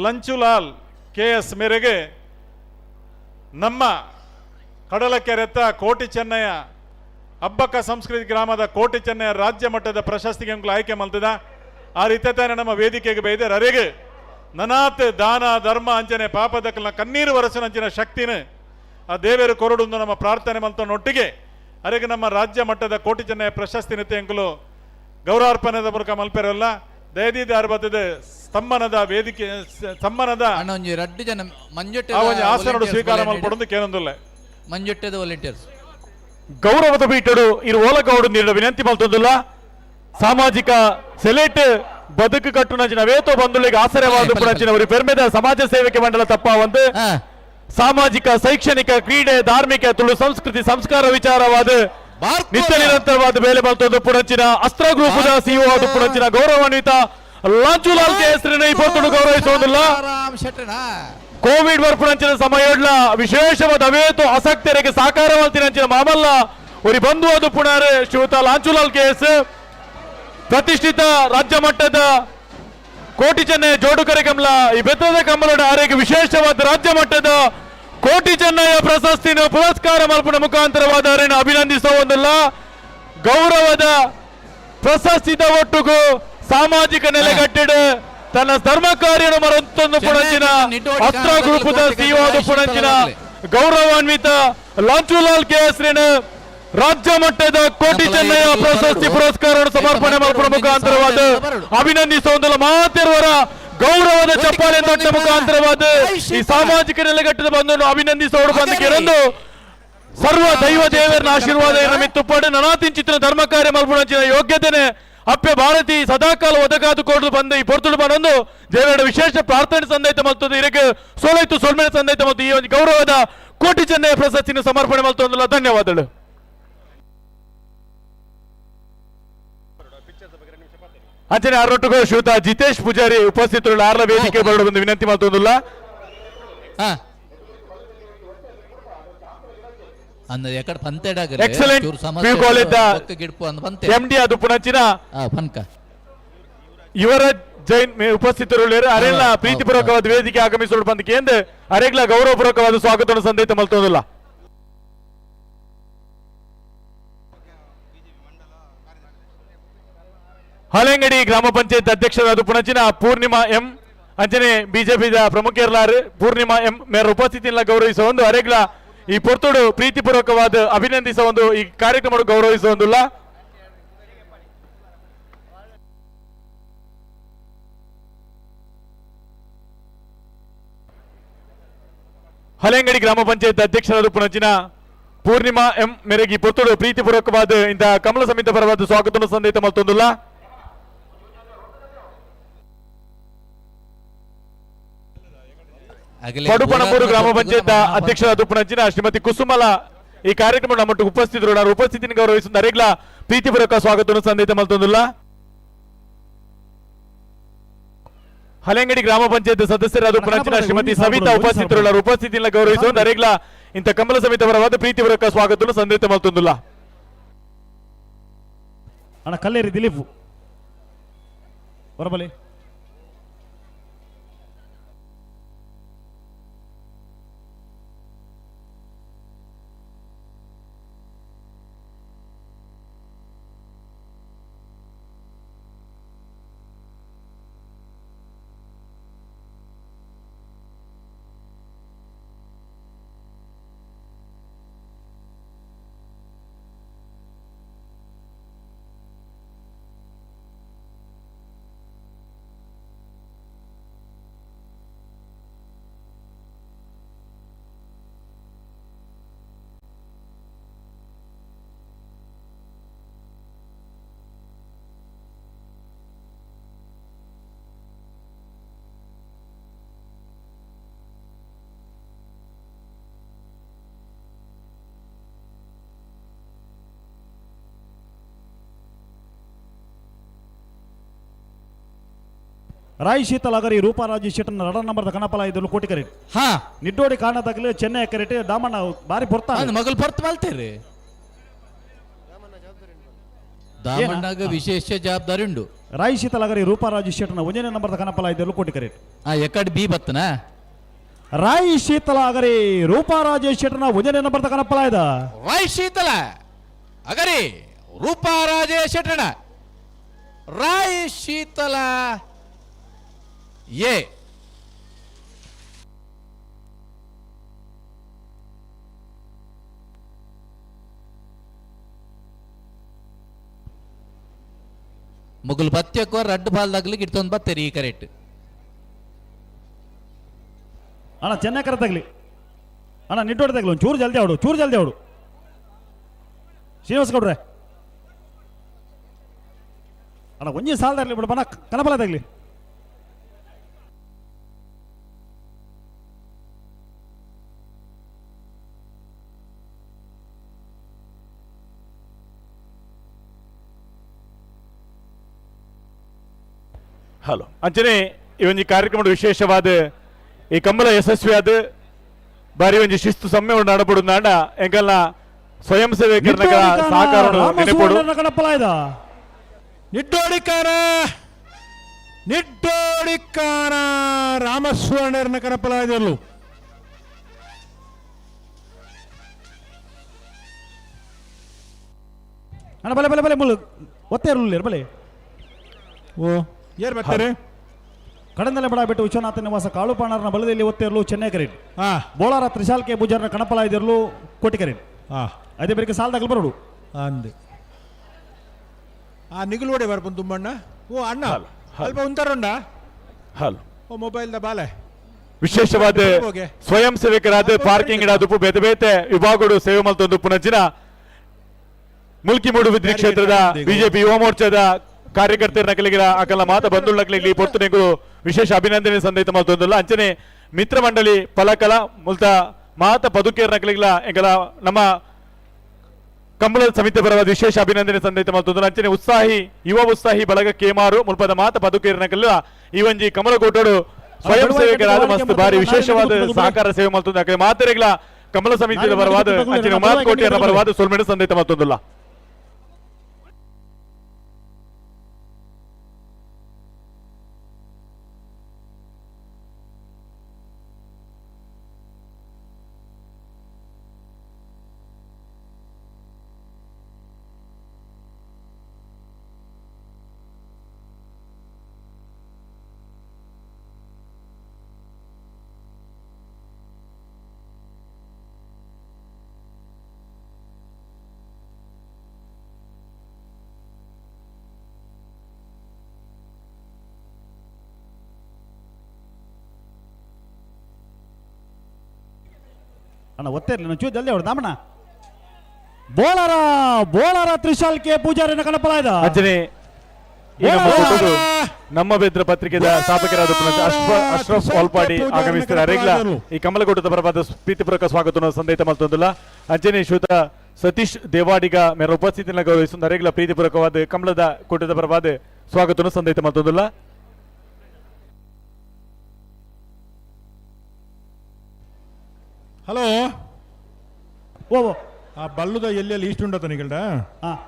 ಲಂಚುಲಾಲ್ ಕೆ ಎಸ್ ಮೇರೆಗೆ ನಮ್ಮ ಕಡಲಕೆರೆತ್ತ ಕೋಟಿ ಚೆನ್ನಯ್ಯ ಅಬ್ಬಕ್ಕ ಸಂಸ್ಕೃತಿ ಗ್ರಾಮದ ಕೋಟಿ ಚೆನ್ನಯ್ಯ ರಾಜ್ಯ ಮಟ್ಟದ ಪ್ರಶಸ್ತಿಗೆ ಅಂಕುಲು ಆಯ್ಕೆ ಮಲ್ತದ. ಆ ರೀತಿ ತಾನೆ ನಮ್ಮ ವೇದಿಕೆಗೆ ಬೈದರೆ ಅರೆಗೆ ನನಾತ್ ದಾನ ಧರ್ಮ ಅಂಚನೆ ಪಾಪದಕ್ಕಲ್ನ ಕಣ್ಣೀರು ವರಸಿನ ಅಂಚಿನ ಶಕ್ತಿನ ಆ ದೇವರು ಕೊರಡುಂದು ನಮ್ಮ ಪ್ರಾರ್ಥನೆ ಮಲ್ತನೊಟ್ಟಿಗೆ ಅರೆಗೆ ನಮ್ಮ ರಾಜ್ಯ ಮಟ್ಟದ ಕೋಟಿ ಚೆನ್ನಯ್ಯ ಪ್ರಶಸ್ತಿ ನಿತ್ಯ ಅಂಕುಲು ಗೌರವಾರ್ಪಣೆದ ಮೂಲಕ ಮಲ್ಪೆರಲ್ಲ. ದಯದೀದ ಅರ್ಬತ್ತದ ಸ್ತಂಭನದ ವೇದಿಕೆ ಸ್ತಂಭನದ ಅಣ್ಣ ಒಂಜಿ ರಡ್ಡು ಜನ ಮಂಜೊಟ್ಟೆ ಆ ಒಂಜಿ ಆಸನಡು ಸ್ವೀಕಾರ ಮಲ್ಪಡೊಂದು ಕೇನೊಂದುಲ್ಲೆ. ಮಂಜೊಟ್ಟೆದ ವಾಲಂಟಿಯರ್ಸ್. ಗೌರವದ ಪೀಠಡು ಇರು ಓಲಗೌಡು ನೀಡಿದ ವಿನಂತಿ ಮಲ್ತೊಂದುಲ್ಲ. ಸಾಮಾಜಿಕ ಸೆಲೆಟ್ ಬದುಕು ಕಟ್ಟುನಂಚಿನ ವೇತೋ ಬಂಧುಗಳಿಗೆ ಆಸರೆವಾದ ಪುಣಂಚಿನ ಒಂದು ಪೆರ್ಮೆದ ಸಮಾಜ ಸೇವಕೆ ಮಂಡಲ ತಪ್ಪ ಒಂದು ಸಾಮಾಜಿಕ ಶೈಕ್ಷಣಿಕ ಕ್ರೀಡೆ ಧಾರ್ಮಿಕ ತುಳು ಸಂಸ್ಕೃತಿ ಸಂಸ್ಕಾರ ವಿಚಾರವಾದ ನಿತ್ಯ ನಿರಂತರವಾದ ಬೇಲೆ ಬಲ್ತೊಂದು ಪುಣಂಚಿನ ಅಸ್ತ್ರ ಗ್ರೂಪದ ಸಿಇಒ ಆದ ಪುಣಂಚಿನ ಗೌರವಾನ್ವಿತ ಲಾಂಚುಲಾಲ್ ಕೆ ಹೆಸರಿನ ಈ ಪೊರ್ತುಡು ಗೌರವಿಸುವುದಿಲ್ಲ. ಕೋವಿಡ್ ಬರ್ಪುನಂಚಿನ ಸಮಯಡ್ಲ ವಿಶೇಷವಾದ ಅವೇತು ಆಸಕ್ತರಿಗೆ ಸಾಕಾರವಂತಿನಂಚಿನ ಮಾಮಲ್ಲ ಉರಿ ಬಂಧು ಅದು ಪುಣಾರ್ ಶ್ರೀಯುತ ಲಾಂಚುಲಾಲ್ ಕೆ ಎಸ್ ಪ್ರತಿಷ್ಠಿತ ರಾಜ್ಯ ಮಟ್ಟದ ಕೋಟಿ ಚೆನ್ನೈ ಜೋಡುಕರೆ ಕಮಲ ಈ ಬೆತ್ತದ ಕಮಲದ ಆರೋಗ್ಯ ವಿಶೇಷವಾದ ರಾಜ್ಯ ಮಟ್ಟದ ಕೋಟಿ ಚೆನ್ನಯ್ಯ ಪ್ರಶಸ್ತಿನ ಪುರಸ್ಕಾರ ಮಲ್ಪುನ ಮುಖಾಂತರವಾದ ಅವರನ್ನು ಅಭಿನಂದಿಸುವುದಿಲ್ಲ. ಗೌರವದ ಪ್ರಶಸ್ತಿದ ಒಟ್ಟುಗು ಸಾಮಾಜಿಕ ನೆಲೆಗಟ್ಟಿಡ ತನ್ನ ಧರ್ಮ ಕಾರ್ಯನ ಮರತ್ತೊಂದು ಪುಣಂಚಿನ ಅಸ್ತ್ರ ಗ್ರೂಪದ ಸಿಇಒ ಪುಣಂಚಿನ ಗೌರವಾನ್ವಿತ ಲಾಂಚುಲಾಲ್ ಕೆ ಎಸ್ ರಾಜ್ಯ ಮಟ್ಟದ ಕೋಟಿ ಚೆನ್ನಯ್ಯ ಪ್ರಶಸ್ತಿ ಪುರಸ್ಕಾರವನ್ನು ಸಮರ್ಪಣೆ ಮಾಡುವ ಮುಖಾಂತರವಾದ ಅಭಿನಂದಿಸುವುದಲ್ಲ. ಮಾತಿರುವರ ಗೌರವದ ಚಪ್ಪಾಳೆ ದೊಡ್ಡ ಮುಖಾಂತರವಾದ ಈ ಸಾಮಾಜಿಕ ನೆಲೆಗಟ್ಟದ ಬಂದನ್ನು ಅಭಿನಂದಿಸೋಡು ಬಂದ ಕೆರೊಂದು ಸರ್ವ ದೈವ ದೇವರನ ಆಶೀರ್ವಾದ ಮಿತ್ತುಪಾಡು ನನಾತಿಂಚಿತ್ತಿನ ಧರ್ಮ ಕಾರ್ಯ ಮಲ್ಪುಣಂಚಿನ ಯೋಗ್ಯತೆನೆ ಅಪ್ಪೆ ಭಾರತಿ ಸದಾಕಾಲ ಒದಗಾದುಕೊಂಡು ಬಂದ ಈ ಪೊರ್ತುಡು ಬಂದು ದೇವರ ವಿಶೇಷ ಪ್ರಾರ್ಥನೆ ಸಂದೈತ ಮಲ್ತದ್ದು ಇದಕ್ಕೆ ಸೋಲೈತು ಸೋಲ್ಮೇಲೆ ಸಂದೈತ ಮತ್ತು ಈ ಒಂದು ಗೌರವದ ಕೋಟಿ ಚೆನ್ನಯ್ಯ ಪ್ರಶಸ್ತಿನ ಸಮರ್ಪಣೆ ಮಲ್ತೊಂದಲ್ಲ. ಧನ್ಯವಾದಗಳು. ಅಂಚನೆ ಅರೊಟ್ಟುಗು ಶ್ರೀಯುತ ಜಿತೇಶ್ ಪೂಜಾರಿ ಉಪಸ್ಥಿತರು ಆರ್ಲ ವೇದಿಕೆ ಬರಡು ಬಂದು ವಿನಂತಿ ಮಲ್ತೊಂದುಲ್ಲ. ಎಕ್ಸಲೆಂಟ್ ಪಿ ಕಾಲೇಜ್ ಎಂಡಿ ಅದು ಪುಣಂಚಿನ ಯುವರಾಜ್ ಜೈನ್ ಉಪಸ್ಥಿತರು ಅರೆಲ್ಲ ಪ್ರೀತಿಪೂರ್ವಕವಾದ ವೇದಿಕೆ ಆಗಮಿಸಲು ಬಂದ ಕೇಂದ್ರ ಅರೆಗ್ಲ ಗೌರವಪೂರ್ವಕವಾದ ಸ್ವಾಗತವನ್ನು ಸಂದೇಶ ಮಲ್ತೊಂದುಲ್ಲ. ಹಳೆಂಗಡಿ ಗ್ರಾಮ ಪಂಚಾಯತ್ ಅಧ್ಯಕ್ಷರಾದ ಪುಣಚಿನ ಪೂರ್ಣಿಮಾ ಎಂ ಅಂಚನೆ ಬಿಜೆಪಿದ ಪ್ರಮುಖರ್ಲಾರು ಪೂರ್ಣಿಮಾ ಎಂ ಮೇರ ಉಪಸ್ಥಿತಿಯನ್ನು ಗೌರವಿಸುವ ಒಂದು ಅರೆಗ್ಲ ಈ ಪೊರ್ತುಡು ಪ್ರೀತಿಪೂರ್ವಕವಾದ ಅಭಿನಂದಿಸುವ ಒಂದು ಈ ಕಾರ್ಯಕ್ರಮ ಗೌರವಿಸುವಂದುಲ್ಲ. ಹಳೆಂಗಡಿ ಗ್ರಾಮ ಪಂಚಾಯತ್ ಅಧ್ಯಕ್ಷರಾದ ಪುಣಚಿನ ಪೂರ್ಣಿಮಾ ಎಂ ಮೇರೆಗೆ ಈ ಪೊರ್ತುಡು ಪ್ರೀತಿಪೂರ್ವಕವಾದ ಇಂಥ ಕಮಲ ಸಮಿತಿ ಪರವಾದ ಸ್ವಾಗತವನ್ನು ಸಂದೇಶ ಮಲ್ತೊಂದುಲ್ಲ. ಪಡುಪಣಂಬೂರು ಗ್ರಾಮ ಪಂಚಾಯತ್ ಅಧ್ಯಕ್ಷರಾದ ಪುಣಂಚಿನ ಶ್ರೀಮತಿ ಕುಸುಮಲ ಈ ಕಾರ್ಯಕ್ರಮ ನಮ್ಮೊಟ್ಟಿಗೆ ಉಪಸ್ಥಿತರು ನಾನು ಉಪಸ್ಥಿತಿಯನ್ನು ಗೌರವಿಸುತ್ತ ಅರೆಗ್ಲ ಪ್ರೀತಿಪೂರ್ವಕ ಸ್ವಾಗತವನ್ನು ಸಂದೇಶ ಮಲ್ತೊಂದುಲ್ಲ. ಹಲೆಂಗಡಿ ಗ್ರಾಮ ಪಂಚಾಯತ್ ಸದಸ್ಯರಾದ ಪುಣಂಚಿನ ಶ್ರೀಮತಿ ಸವಿತಾ ಉಪಸ್ಥಿತರು ಉಪಸ್ಥಿತಿಯನ್ನು ಗೌರವಿಸುವ ಅರೆಗ್ಲ ಇಂಥ ಕಮಲ ಸಮಿತಿ ಪರವಾದ ಪ್ರೀತಿಪೂರ್ವಕ ಸ್ವಾಗತವನ್ನು ಸಂದೇಶ ಮಲ್ತೊಂದುಲ್ಲ. ಅಣ್ಣ ಕಲ್ಲೇರಿ ದಿಲೀಪ್ ಬರಬಲಿ. ರಾಯ್ ಶೀತಲ್ ಅಗರಿ ರೂಪಾರಾಜು ಶೆಟ್ಟನ ರಡ ನಂಬರ್ದ ಕಣಪಲ ಇದ್ದಲು ಕೋಟಿಕರೆಟ್. ಹಾ. ನಿಡ್ಡೋಡಿ ಕಾರಣ ತಗಲು ಚೆನ್ನೈ ಕರೆಟ್ ದಾಮಣ್ಣ ಬಾರಿ ಪೊರ್ತ. ಅಂದ್ ಮಗಲ್ ಪೊರ್ತು ಮಲ್ತೇರಿ. ದಾಮಣ್ಣಗ ವಿಶೇಷ ಜವಾಬ್ದಾರಿ ಉಂಡು. ರಾಯ್ ಶೀತಲ್ ಅಗರಿ ರೂಪಾರಾಜು ಶೆಟ್ಟನ ಒಂಜನೇ ನಂಬರ್ದ ಕಣಪಲ ಇದ್ದಲು ಕೋಟಿಕರೆಟ್. ಆ ಎಕಡ್ ಬಿ ಬತ್ತನ. ರಾಯ್ ಶೀತಲ ಅಗರಿ ರೂಪಾರಾಜೇಶ್ ಶೆಟ್ಟನ ಒಂಜನೇ ನಂಬರ್ದ ಕಣಪಲ ಇದ. ರಾಯ್ ಶೀತಲ ಅಗರಿ ರೂಪಾ ರಾಜೇಶ್ ಶೆಟ್ಟಣ. ರಾಯ್ ಶೀತಲ ಎ. ಮುಗುಲ್ ಬತ್ಯಕ್ಕೋ ರಡ್ಡು ಬಾಲ್ ತಗ್ಲಿಕ್ಕೆ ಇಡ್ತೊಂದು ಬತ್ತೇರಿ ಈ ಕರೆಕ್ಟ್. ಅಣ್ಣ ಚೆನ್ನೈ ಕರೆ ತಗಲಿ ಅಣ್ಣ, ನಿಡ್ಡೋಡಿ ತಗಲಿ, ಒಂದು ಚೂರು ಜಲ್ದಿ ಅವಡು, ಚೂರು ಜಲ್ದಿ ಅವಡು ಶ್ರೀನಿವಾಸ ಗೌಡ್ರೆ. ಅಣ್ಣ ಒಂಜಿ ಸಾಲದಾರ್ಲಿ ಬಿಡು ಬಣ್ಣ ಕನಪಲ ತಗಲಿ. ಹಲೋ, ಅಂಚನೆ ಈ ಒಂಜಿ ಕಾರ್ಯಕ್ರಮದ ವಿಶೇಷವಾದ ಈ ಕಂಬಳ ಯಶಸ್ವಿಯಾದ ಬಾರಿ ಒಂಜಿ ಶಿಸ್ತು ಸಮ್ಯ ಉಂಡು ನಡಪಡುಂದಾಂಡ ಎಂಕಲ್ನ ಸ್ವಯಂ ಸೇವಕರ ಸಹಕಾರ ನೆನಪೋಡು. ಕಣಪಲ ಇದ. ನಿಡ್ಡೋಡಿಕಾರ ನಿಡ್ಡೋಡಿಕಾರ ರಾಮಸ್ವರ್ಣರನ್ನ ಕನಪಲಾಯದಲ್ಲೂ. ಅಣ್ಣ ಬಲೆ ಬಲೆ ಬಲೆ ಮುಳ್ಳು ಒತ್ತೆ ಇರಲಿಲ್ಲ ಬಲೆ. ಓ ಏರ್ ಬರ್ತಾರೆ. ಕಡಂದಲೆ ಬಡ ಬಿಟ್ಟು ವಿಶ್ವನಾಥ ನಿವಾಸ ಕಾಳುಪಾಣರನ ಬಲದಲ್ಲಿ ಒತ್ತೆರಲು ಚೆನ್ನೈ ಕರೆಟ್. ಹಾ. ಬೋಳಾರ ತ್ರಿಶಾಲ್ಕೆ ಪೂಜಾರನ ಕಣಪಲ ಇದಿರಲು ಕೋಟಿ ಕರೆಟ್. ಹಾ. ಅದೇ ಬೇರೆ ಸಾಲದಾಗಲು ಬರೋಡು. ಅಂದೆ ಆ ನಿಗುಲೋಡೆ ಬರ್ಪುನ್ ತುಂಬಣ್ಣ. ಓ ಅಣ್ಣ ಅಲ್ಪ ಉಂತಾರುಂಡ. ಹಲೋ. ಓ ಮೊಬೈಲ್ the ಬಾಲೆ. ವಿಶೇಷವಾದ ಸ್ವಯಂ ಸೇವಕರಾದ ಪಾರ್ಕಿಂಗ್ ಇಡದುಪ್ಪು ಬೇತೆ ಬೇತೆ ವಿಭಾಗಗಳು ಸೇವೆ ಮಲ್ತೊಂದು ಪುನಂಚಿನ ಮುಲ್ಕಿ ಮೂಡುಬಿದ್ರಿ ಕ್ಷೇತ್ರದ ಬಿಜೆಪಿ ಯುವ ಮೋರ್ಚಾದ ಕಾರ್ಯಕರ್ತರ ನಕಲಿಗಿರ ಅಕಲ ಮಾತ ಬಂಧುಗಳ ನಕಲಿಗೆ ಈ ಪೊರ್ತು ನಿಂಗು ವಿಶೇಷ ಅಭಿನಂದನೆ ಸಂದೈತ ಮಲ್ತೊಂದುಲ್ಲ. ಅಂಚನೆ ಮಿತ್ರ ಮಂಡಳಿ ಫಲಕಲ ಮುಲ್ತ ಮಾತ ಪದುಕೇರ್ ನಕಲಿಗಿಲ ಎಂಕಲ ನಮ್ಮ ಕಂಬಳ ಸಮಿತಿ ಪರವಾದ ವಿಶೇಷ ಅಭಿನಂದನೆ ಸಂದೈತ ಮಲ್ತೊಂದುಲ್ಲ. ಅಂಚನೆ ಉತ್ಸಾಹಿ ಯುವ ಉತ್ಸಾಹಿ ಬಳಗ ಕೇಮಾರು ಮುಲ್ಪದ ಮಾತ ಪದುಕೇರ್ ನಕಲ ಈ ಒಂಜಿ ಕಮಲಕೋಟೋಡು ಸ್ವಯಂ ಸೇವಕರಾದ ಮಸ್ತ್ ಬಾರಿ ವಿಶೇಷವಾದ ಸಹಕಾರ ಸೇವೆ ಮಲ್ತೊಂದು ಅಕಲೆ ಮಾತೆರೆಗ್ಲ ಕಮಲ ಸಮಿತಿಯ ಪರವಾದ ಅಂಚನೆ ಉಮಾತ್ ಕೋಟಿಯರ ಪರವಾದ ಸೊಲ್ಮೆಡು ಸಂದೈತ ಮಲ್ತೊಂದುಲ್ಲ. ಅಣ್ಣ ಒತ್ತೆ ಇರಲಿ ಚೂರು ಜಲ್ದಿ ಅವಡು ದಾಮಣ್ಣ. ಬೋಳಾರ ಬೋಳಾರ ತ್ರಿಶಾಲ್ ಕೆ ಪೂಜಾರಿನ ಕಣಪಲ ಇದ. ಅಂಚನೆ ಈ ನಮ್ಮ ಕೂಟಡು ನಮ್ಮ ಬೆದ್ರ ಪತ್ರಿಕೆದ ಸ್ಥಾಪಕರಾದ ಪುನಃ ಅಶ್ರಫ್ ವಾಲ್ಪಾಡಿ ಆಗಮಿಸ್ತಾರೆ. ಅರೆಗ್ಲ ಈ ಕಮಲಗೂಟದ ಪರವಾದ ಪ್ರೀತಿಪೂರ್ವಕ ಸ್ವಾಗತವನ್ನು ಸಂದೈತ ಮಲ್ತೊಂದುಲ್ಲ. ಅಂಚನೆ ಶ್ರೀಯುತ ಸತೀಶ್ ದೇವಾಡಿಗ ಮೇರ ಉಪಸ್ಥಿತಿಯನ್ನು ಗೌರವಿಸುತ್ತ ಅರೆಗ್ಲ ಪ್ರೀತಿಪೂರ್ವಕವಾದ ಕಮಲದ ಕೂಟದ ಪರವಾದ ಸ್ವಾಗತವನ್ನು ಸಂದೈತ ಮಲ್ತೊಂದುಲ್ಲ. ಹಲೋ. ಓ ಆ ಬಲ್ಲುದ ಎಲ್ಲೆಲ್ಲಿ ಇಷ್ಟು ಉಂಡತ ನಿಗಲ್ಡ.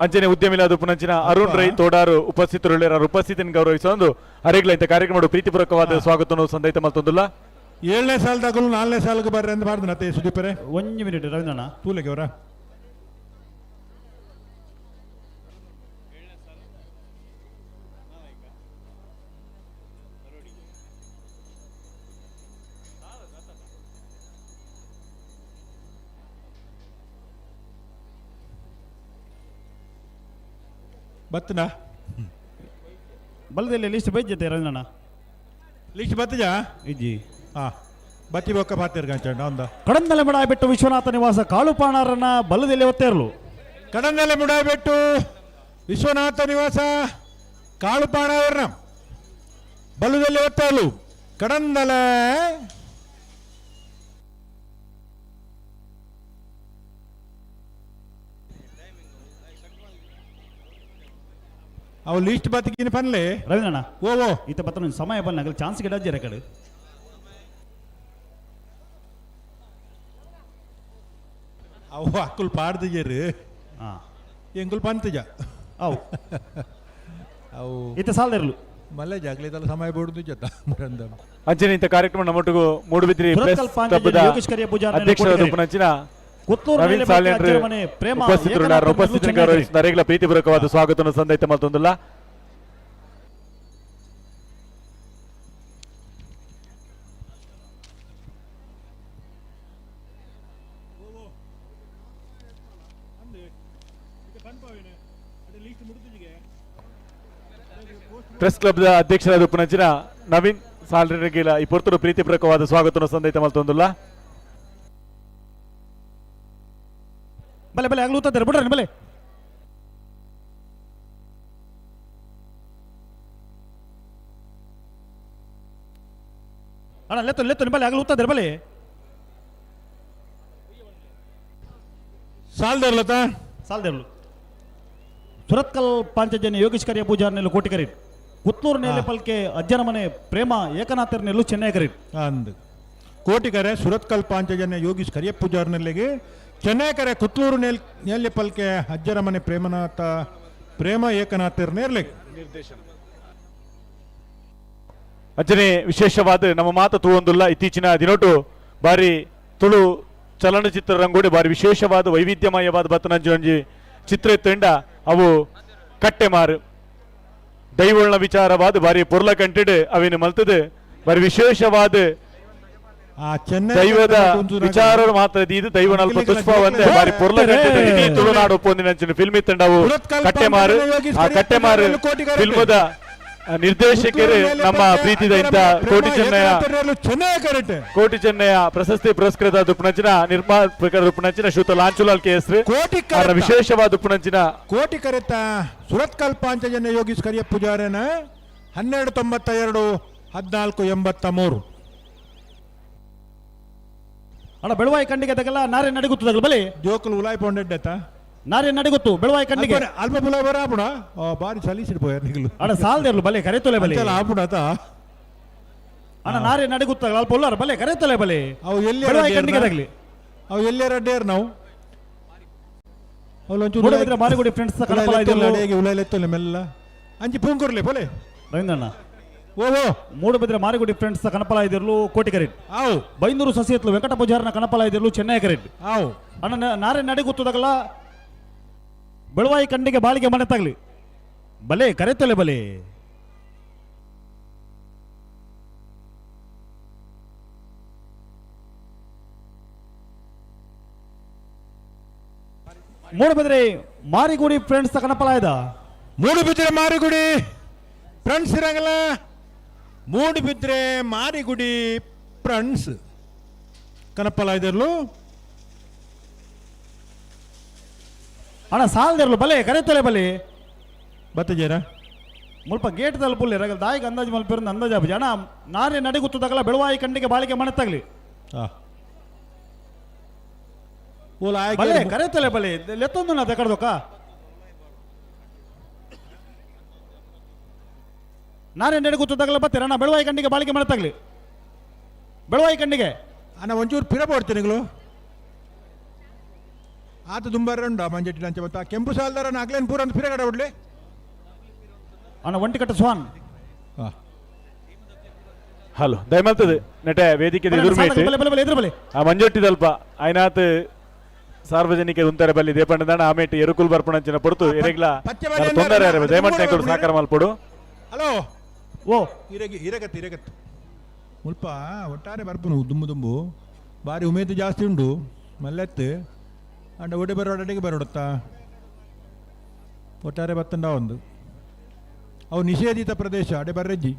ಅಂಚನೆ ಉದ್ಯಮಿಲಾದ ಪುನಂಚಿನ ಅರುಣ್ ರೈ ತೋಡಾರು ಉಪಸ್ಥಿತರುಳ್ಳಾರು ಉಪಸ್ಥಿತಿಯನ್ನು ಗೌರವಿಸುವ ಅರೆಗ್ಲ ಇಂಥ ಕಾರ್ಯಕ್ರಮ ಪ್ರೀತಿಪೂರ್ವಕವಾದ ಸ್ವಾಗತವನ್ನು ಸಂದೈತ ಮಲ್ತೊಂದುಲ್ಲ. 7ನೇ ಸಾಲದಾಗಲು 4ನೇ ಸಾಲಕ್ಕೆ ಬರ್ರಿ ಅಂತ ಬಾರ್ದು ನತ್ತೆ ಸುದೀಪರೆ. ಒಂಜಿ ಮಿನಿಟ್ ರವೀಂದ್ರಣ್ಣ. ತೂಲೆಗೆ ಅವರ ಬತ್ತನಾ ಬಲದಲ್ಲಿ ಲಿಸ್ಟ್ ಬೈಜತೆ ರವೀಂದ್ರಣ್ಣ. ಲಿಸ್ಟ್ ಬತ್ತಜಾ ಇಜ್ಜಿ. ಹಾ ಬತ್ತಿ ಬೊಕ್ಕ ಬಾತಿರ್ ಗಂಚಂಡ ಒಂದ. ಕಡಂದಲೆ ಮಡ ಬಿಟ್ಟು ವಿಶ್ವನಾಥ ನಿವಾಸ ಕಾಳುಪಾಣರನ್ನ ಬಲದಲ್ಲಿ ಒತ್ತೇರಲು. ಕಡಂದಲೆ ಮುಡಾಬೆಟ್ಟು ವಿಶ್ವನಾಥ ನಿವಾಸ ಕಾಳುಪಾಣವರ್ನ ಬಲ್ಲದಲ್ಲಿ ಒತ್ತೇರಲು ಕಡಂದಲೆ. ಅವು ಲೀಸ್ಟ್ ಬತ್ತಿಗಿನ ಪನ್ಲೆ. ರವೀಂದ್ರಣ್ಣ. ಓ ಓ. ಈತ ಬತ್ತನ ಸಮಯ ಬಂದ ಚಾನ್ಸ್ ಗಿಡ ಕಡೆ. ಅವು ಅಕ್ಕುಲ್ ಪಾಡ್ದಿಜೇರು. ಹಾ. ಎಂಕುಲ್ ಪಂತಜ. ಅವು. ಅವು. ಈತ ಸಾಲದಿರಲು. ಮಲ್ಲೆ ಜಾಗ್ಲಿದಲ್ಲ ಸಮಯ ಬೋಡ್ದು ಜೊತ ಮುರಂದ. ಅಂಚನೆ ಇಂಥ ಕಾರ್ಯಕ್ರಮ ನಮ್ಮೊಟ್ಟಿಗೂ ಮೂಡುಬಿದ್ರಿ ಪ್ರೆಸ್ ಸುರತ್ಕಲ್ ಪಾಂಚಜನ್ಯ ಕ್ಲಬ್ದ ಯೋಗೇಶ್ ಕರಿಯ ಪೂಜಾರಿ ಅಧ್ಯಕ್ಷರಾದ ಕೋಟಿಗರೆ. ಉಪನಂಚಿನ ಕುತ್ತೂರು ನವೀನ್ ಮೇಲೆ ಸಾಲ್ಯನ್ರು ಅಜ್ಜರ ಮನೆ ಪ್ರೇಮ ಉಪಸ್ಥಿತರುಳ್ಳಾರ. ಏಕನಾಥ್ ಉಪಸ್ಥಿತರಿಗೆ ಚೆನ್ನೈ. ಗೌರವಿಸಿದ ಪ್ರೀತಿಪೂರ್ವಕವಾದ ಸ್ವಾಗತವನ್ನು ಸಂದೈತ ಮತ್ತೊಂದಿಲ್ಲ. ಪ್ರೆಸ್ ಕ್ಲಬ್ದ ಅಧ್ಯಕ್ಷರಾದ ಉಪನಂಚಿನ ನವೀನ್ ಸಾಲ್ರೆಗಿಲ ಈ ಪೊರ್ತುಡು ಪ್ರೀತಿಪೂರ್ವಕವಾದ ಸ್ವಾಗತವನ್ನು ಸಂದೈತ ಮಲ್ತೊಂದುಲ್ಲ. ಬಲೆ ಬಲೆ ಆಗ್ಲೂ ಉತ್ತಾರೆ ಬಿಡ್ರಿ ಬಲೆ. ಅಣ್ಣ ಲೆತ್ತು ಲೆತ್ತು ಬಲೆ ಆಗ್ಲೂ ಉತ್ತಾರೆ ಬಲೆ. ಸಾಲ್ದರ್ಲತ. ಸಾಲದೇವ್ಲು. ಸುರತ್ಕಲ್ ಪಾಂಚಜನ್ಯ ಯೋಗೇಶ್ ಕರಿಯ ಪೂಜಾರ್ ನೆಲ್ಲು ಕೋಟಿಕರಿ. ಕುತ್ತೂರು ನೇಲೆ ಪಲ್ಕೆ ಅಜ್ಜನ ಮನೆ ಪ್ರೇಮ ಏಕನಾಥರ್ ನೆಲ್ಲು ಚೆನ್ನೈ ಕರಿ. ಅಂದು ಕೋಟಿಕರೆ ಸುರತ್ಕಲ್ ಪಾಂಚಜನ್ಯ ಯೋಗೀಶ್ ಕರಿಯ ಪೂಜಾರ್ನಲ್ಲಿಗೆ, ಚೆನ್ನೈಕರೆ ಕುತ್ಲೂರು ನೇಲ್ ನೇಲ್ಯ ಪಲ್ಕೆ ಅಜ್ಜರ ಮನೆ ಪ್ರೇಮನಾಥ ಪ್ರೇಮ ಏಕನಾಥರ್ ನೇರ್ಲೆಗೆ. ಅಂಚನೆ ವಿಶೇಷವಾದ ನಮ್ಮ ಮಾತು ತೂವೊಂದುಲ್ಲ. ಇತ್ತೀಚಿನ ದಿನೋಟು ಬಾರಿ ತುಳು ಚಲನಚಿತ್ರ ರಂಗೋಡಿ ಬಾರಿ ವಿಶೇಷವಾದ ವೈವಿಧ್ಯಮಯವಾದ ಬತ್ತನಂಜಿ ಚಿತ್ರ ಇತ್ತಂಡ ಅವು ಕಟ್ಟೆಮಾರು ದೈವೊಳ್ಳ ವಿಚಾರವಾದ ಬಾರಿ ಪೊರ್ಲ ಕಂಟಿಡ್ ಅವಿನ ಮಲ್ತದು ಬಾರಿ ವಿಶೇಷವಾದ ಆ ಚೆನ್ನೈ ದೈವದ ವಿಚಾರ ಮಾತ್ರ ಇದು ದೈವ ನಲ್ಪ ತುಷ್ಪವಂತೆ ಬಾರಿ ಪೊರ್ಲ ಕಂಟಿಡ್ ಇಡೀ ತುಳುನಾಡು ಒಪ್ಪೊಂದಿನಂಚಿನ ಫಿಲ್ಮ್ ಇತ್ತಂಡ ಅವು ಕಟ್ಟೆಮಾರು. ಆ ಕಟ್ಟೆಮಾರು ಫಿಲ್ಮದ ನಿರ್ದೇಶಕರು ನಮ್ಮ ಪ್ರೀತಿದ ಇಂಥ ಕೋಟಿ ಚೆನ್ನಯ್ಯ ಚೆನ್ನೈ ಕರೆಕ್ಟ್. ಕೋಟಿ ಚೆನ್ನಯ್ಯ ಪ್ರಶಸ್ತಿ ಪುರಸ್ಕೃತ ದುಪ್ಪಣಂಚಿನ ನಿರ್ಮಾಪಕರ ದುಪ್ಪಣಂಚಿನ ಶ್ರೀಯುತ ಲಾಂಚುಲಾಲ್ ಕೆ ಎಸ್ ಕೋಟಿ ಅವರ ವಿಶೇಷವಾದ ದುಪ್ಪಣಂಚಿನ ಕೋಟಿ ಕರೆತ ಸುರತ್ಕಲ್ ಪಾಂಚಜನ್ಯ ಯೋಗೀಶ್ ಕರಿಯ ಪೂಜಾರನ 12.92, 14.83. ಅಣ್ಣ ಬೆಳವಾಯಿ ಕಂಡಿಗೆ ತಗಲ್ಲ ನಾರೇ ನಡಿಗುತ್ತು ತಗಲ್ ಬಲೆ. ಜೋಕುಲು ಉಲಾಯ್ ಪೌಂಡೆಡ್ ನಾರೇ ನಡಿಗುತ್ತು ಬೆಳವಾಯಿ ಕಂಡಿಗೆ. ಅಲ್ಪ ಬುಲಾಯ್ ಬರ ಆಪುಣ ಬಾರಿ ಸಲೀಸಿಡ್ ಪೋಯರ್ ನಿಗಲು. ಅಣ್ಣ ಸಾಲದಿರ್ಲು ಬಲೆ ಕರೆತೊಲೆ ಬಲೆ. ಆಪುಣ ಆತ. ಅಣ್ಣ ನಾರೇ ನಡಿಗುತ್ತ ಅಲ್ಪ ಉಲ್ಲಾರ ಬಲೆ ಕರೆತೊಲೆ ಬಲೆ. ಅವು ಎಲ್ಲಿ ಬೆಳವಾಯಿ ಕಂಡಿಗೆ ತಗಲಿ. ಅವು ಎಲ್ಲೇ ರಡ್ಡೇರ್ ನಾವು ಮೂಡುಬಿದ್ರೆ ಮಾರಿಗುಡಿ ಫ್ರೆಂಡ್ಸ್ ಕಡಪಲ ಇದಿರ್ಲು. ಉಲಾಯ್ ಲೆತ್ತೊಲೆ ಮೆಲ್ಲ ಅಂಚಿ ಪೂಂಕುರ್ಲೆ ಪೋಲೆ. ರವೀಂದ್ರಣ್ಣ. ಓ ಓ. ಮೂಡುಬಿದ್ರೆ ಮಾರಿಗುಡಿ ಫ್ರೆಂಡ್ಸ್ ಕನಪಲ ಇದಿರ್ಲು ಕೋಟಿಕರೆಡ್. ಆವು. ಬೈಂದೂರು ಸಸಿಯತ್ಲು ವೆಂಕಟ ಪೂಜಾರನ ಕನಪಲ ಇದಿರ್ಲು ಚೆನ್ನೈ ಕರೆಡ್. ಆವು. ಅಣ್ಣ ನಾರೇ ನಡಿಗುತ್ತದಾಗಲ್ಲ ಬೆಳವಾಯಿ ಕಂಡಿಗೆ ಬಾಳಿಗೆ ಮನೆ ತಗಲಿ ಬಲೆ ಕರೆತೊಲೆ ಬಲೆ. ಮೂಡುಬಿದ್ರೆ ಮಾರಿಗುಡಿ ಫ್ರೆಂಡ್ಸ್ ಕನಪಲಾಯದ. ಮೂಡುಬಿದ್ರೆ ಮಾರಿಗುಡಿ ಫ್ರೆಂಡ್ಸ್ ಇರಂಗಿಲ್ಲ. ಮೂಡುಬಿದ್ರೆ ಮಾರಿಗುಡಿ ಫ್ರೆಂಡ್ಸ್ ಕನಪಲ ಇದಿರ್ಲು. ಅಣ್ಣ ಸಾಲದಿರ್ಲು ಬಲೆ ಕರೆತೊಲೆ ಬಲೆ. ಬತ್ತಜೇರ. ಮುಲ್ಪ ಗೇಟ್ ತಲುಪುಲ್ಲೆ ರಗಲ್ ದಾಯಿಗೆ ಅಂದಾಜು ಮಲ್ಪಿರಂದು ಅಂದಾಜು ಆಪುಜಿ. ಅಣ್ಣ ನಾರೇ ನಡಿಗುತ್ತದಾಗಲ್ಲ ಬೆಳವಾಯಿ ಕಂಡಿಗೆ ಬಾಳಿಗೆ ಮನೆ ತಗಲಿ. ಓಲ. ಬಲೆ ಆಯ್ಕೆ ಕರೆತೊಲೆ ಬಲೆ ಲೆತ್ತೊಂದು ನಾ ತೆಕಡ್ದೊಕ್ಕ. ನಾರೇ ನಡಿಗುತ್ತದಾಗಲ್ಲ ಬತ್ತೀರ ಅಣ್ಣ ಬೆಳವಾಯಿ ಕಂಡಿಗೆ ಬಾಳಿಗೆ ಮನೆ ತಗಲಿ ಬೆಳವಾಯಿ ಕಂಡಿಗೆ. ಅಣ್ಣ ಒಂಚೂರು ಪಿರ ಪೋಡ್ತೀನಿ ನಿಗಳು ಆತ ದುಂಬಾರ ಉಂಡ ಮಂಜೆಟ್ಟಿ ಅಂಚೆ ಬತ್ತ ಕೆಂಪು ಸಾಲ್ದಾರ ಅಗ್ಲೇನ್ ಪೂರ ಅಂತ ಪಿರ ಕಡ ಬಿಡ್ಲಿ. ಅಣ್ಣ ಒಂಟಿಕಟ್ಟ ಸ್ವಾನ್. ಹಲೋ ದಯಮಲ್ತದೆ ನೆಟೆ ವೇದಿಕೆ ಎದುರು ಮೇಟ್ ಬಲೆ ಬಲೆ ಬಲೆ ಎದುರು ಬಲೆ. ಆ ಮಂಜೊಟ್ಟಿದಲ್ಪ ಐನಾತ್ ಸಾರ್ವಜನಿಕ ಉಂತಾರೆ ಬಲ್ಲಿ ದೇಪಂಡದಾಣ ಆಮೇಟ್ ಎರುಕುಲ್ ಬರ್ಪಣಂಚಿನ ಪೊರ್ತು ಎರೆಗ್ಲ ತೊಂದರೆ ದಯಮಟ್ಟ ಸಹಕಾರ ಮಲ್ಪೊಡು. ಹಲೋ. ಓ. ಇರಗಿ ಇರಗತ್ತು ಇರಗತ್ತು ಮುಲ್ಪ ಒಟ್ಟಾರೆ ಬರ್ಪುನು ದುಂಬು ದುಂಬು ಬಾರಿ ಉಮೇದು ಜಾಸ್ತಿ ಉಂಡು ಮಲ್ಲೆತ್ತು ಅಂಡ ಒಡೆ ಬರೋಡಟಿಗೆ ಬರೋಡತ್ತ ಒಟ್ಟಾರೆ ಬತ್ತಂಡ ಒಂದು ಅವು ನಿಷೇಧಿತ ಪ್ರದೇಶ ಅಡೆ ಬರ್ರೆಜ್ಜಿ.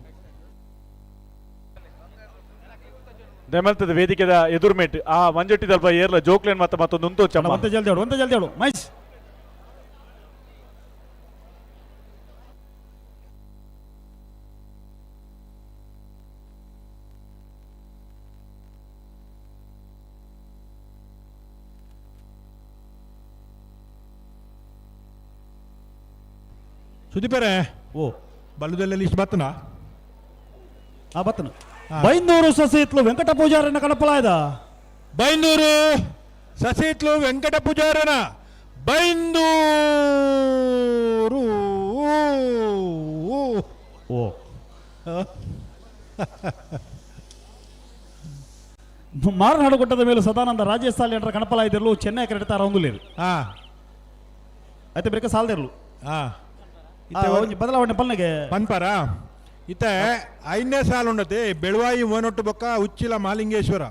ದಯಮಲ್ತದ ವೇದಿಕೆದ ಎದುರು ಮೇಟ್ ಆ ಮಂಜೊಟ್ಟಿದಲ್ಪ ಏರ್ಲ ಜೋಕ್ಲೇನ್ ಮತ್ತೆ ಮತ್ತೊಂದು ಉಂತು ಚಮ್ಮ. ಒಂತೆ ಜಲ್ದಿ ಆಡು ಒಂತೆ ಜಲ್ದಿ ಆಡು ಮೈಸ್. ಸುದೀಪರೇ. ಓ. ಬಲ್ಲದಲ್ಲೆಲ್ಲ ಇಷ್ಟು ಬತ್ತನಾ? ಆ ಬತ್ತನ. ಬೈಂದೂರು ಸಸಿತ್ಲು ವೆಂಕಟ ಪೂಜಾರನ ಕಣಪಲಾಯ್ದ. ಬೈಂದೂರು ಸಸಿತ್ಲು ವೆಂಕಟ ಪೂಜಾರನ ಬೈಂದೂರು. ಓ, ಮಾರನಾಡು ಗುಡ್ಡದ ಮೇಲೆ ಸದಾನಂದ ರಾಜೇಶ್ ಸಾಲಿ ಕಣಪಲಾಯ್ದಿರ್ಲು ಚೆನ್ನೈ ಕರೆಡ್ತಾರ ಒಂದುಲೇರು. ಐತೆ ಬೇಕ ಸಾಲದಿರ್ಲು. ಒಂಜಿ ಬದಲಾವಣೆ ಪಲ್ನೆಗೆ. ಪನ್ಪರ ಇತ್ತೆ ಐದನೇ ಸಾಲ ಉಂಡತೆ ಬೆಳುವಾಯಿ ಓನೊಟ್ಟು ಬೊಕ್ಕ ಉಚ್ಚಿಲ ಮಹಾಲಿಂಗೇಶ್ವರ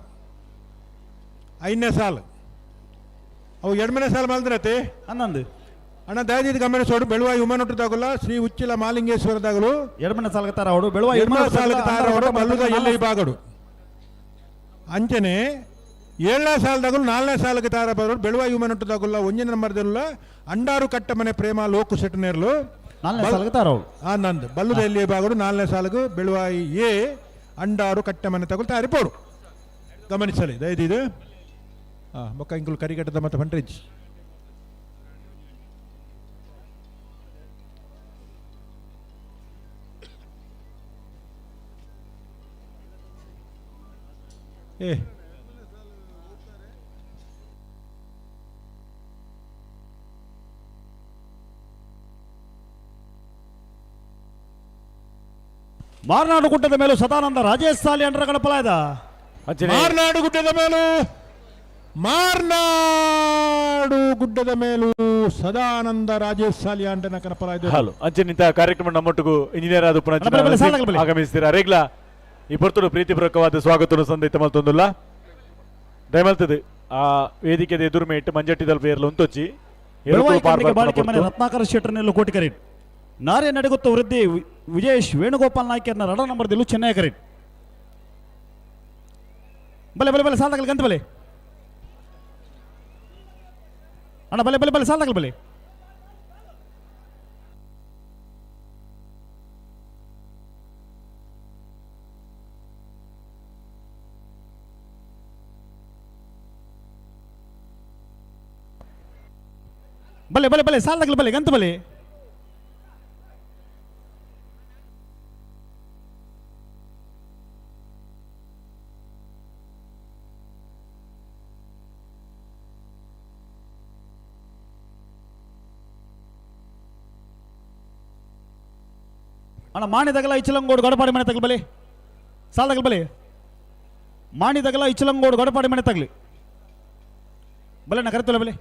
ಐದನೇ ಸಾಲು. ಅವು ಎಡ್ಮನೆ ಸಾಲ ಮಲ್ದ್ರತೆ. ಅಂದಂದು. ಅಣ್ಣ, ದಯದೀದ್ ಗಮನಿಸೋಡು. ಬೆಳುವಾಯಿ ಉಮನೊಟ್ಟು ದಾಗುಲ ಶ್ರೀ ಉಚ್ಚಿಲ ಮಹಾಲಿಂಗೇಶ್ವರ ದಾಗಲು. ಎಡ್ಮನೆ ಸಾಲಕ್ಕೆ ತಾರ ಅವಡು ಬೆಳುವಾಯಿ. ಎಡ್ಮನೆ ಸಾಲಕ್ಕೆ ತಾರ ಅವಡು ಬಲ್ಲುದ ಎಲ್ಲಿ ಬಾಗಡು. ಅಂಚನೆ ಏಳನೇ ಸಾಲದಾಗಲು ನಾಲ್ಕನೇ ಸಾಲಕ್ಕೆ ತಾರ ಬರೋಡು ಬೆಳುವಾಯಿ ಉಮನೊಟ್ಟು ದಾಗುಲ್ಲ ಒಂಜನೇ ನಂಬರ್ದಲ್ಲ ಅಂಡಾರು ಕಟ್ಟಮನೆ ಪ್ರೇಮ ಲೋಕು ಸೆಟ್ಟನೇರ್ಲು. ನಾಲ್ಕನೇ ಸಾಲಕ್ಕೆ ತಾರ ಅವಳು. ಆ ನಂದು ಬಲ್ಲುದ ಎಲ್ಲಿ ಬಾಗಡು ನಾಲ್ಕನೇ ಸಾಲಗು ಬೆಳುವಾಯಿ ಎ ಅಂಡಾರು ಕಟ್ಟಮನೆ ತಗುಲು ತಾರಿಪೋಡು ಗಮನಿಸಲಿ ದಯದೀದು. ಹಾಂ, ಬೊಕ್ಕ ಇಂಕುಲು ಕರಿಗಟ್ಟದ ಮತ್ತೆ ಫಂಡ್ರಿಜ್. ಏ. ಮಾರನಾಡು ಗುಡ್ಡದ ಮೇಲೂ ಸದಾನಂದ ರಾಜೇಶ್ ಸಾಲಿ ಅಂಡ್ರ ಕಣಪಲಾಯ್ದ. ಮಾರ್ನಾಡು ಗುಡ್ಡದ ಮೇಲೂ, ಮಾರ್ನಾಡು ಗುಡ್ಡದ ಮೇಲೂ ಸದಾನಂದ ರಾಜೇಶ್ ಸಾಲಿ ಅಂಟನ ಕನಪಲಾಯ್ದ. ಹಲೋ, ಅಂಚನೆ ಕಾರ್ಯಕ್ರಮ ನಮ್ಮೊಟ್ಟಿಗೂ ಇಂಜಿನಿಯರ್ ಆದ ಪುನಃ ಆಗಮಿಸ್ತೀರಾ ರೇಗ್ಲಾ ಈ ಪೊರ್ತುಡು ಪ್ರೀತಿಪೂರ್ವಕವಾದ ಸ್ವಾಗತ ಸಂದೈತ ಮಲ್ತೊಂದುಲ್ಲ. ದಯಮಲ್ತದೆ ಆ ವೇದಿಕೆದ ಎದುರು ಮೇಟ್ ಮಂಜಟ್ಟಿದಲ್ಪ ಏರ್ಲು ಉಂತೊಚ್ಚಿ. ರತ್ನಾಕರ ಶೆಟ್ಟರ್ನೆಲ್ಲ ಕೋಟಿ ಕರೀಟ್. ನಾರೇ ನಡಗುತ್ತ ವೃದ್ಧಿ ವಿಜೇಶ್ ವೇಣುಗೋಪಾಲ್ ನಾಯ್ಕರ್ನ ರಡ ನಂಬರ್ ದಿಲ್ಲು ಚೆನ್ನೈ ಕರೀಟ್. ಬಲೆ ಬಲೆ ಬಲೆ ಸಾಲ್ ತಗಲ್ ಗಂತ ಬಲೆ ಅಣ್ಣ, ಬಲೆ ಬಲೆ ಬಲೆ ಸಾಲ್ ತಗಲ್ ಬಲೆ. ಬಲೆ ಬಲೆ ಬಲೆ ಸಾಲ್ ತಗಲ್ ಬಲೆ ಗಂತ ಬಲೆ. ಅಣ್ಣ, ಮಾಣಿ ತಗಲ ಇಚ್ಚಲಂಗೋಡು ಗಡಪಾಡಿ ಮನೆ ತಗಲ್ ಬಲೆ ಸಾಲ್ ತಗಲ್ ಬಲೆ. ಮಾಣಿ ತಗಲ ಇಚ್ಚಲಂಗೋಡು ಗಡಪಾಡಿ ಮನೆ ತಗಲಿ ಬಲೆ ನಾ ಕರೆತಲ್ಲ ಬಲೆ.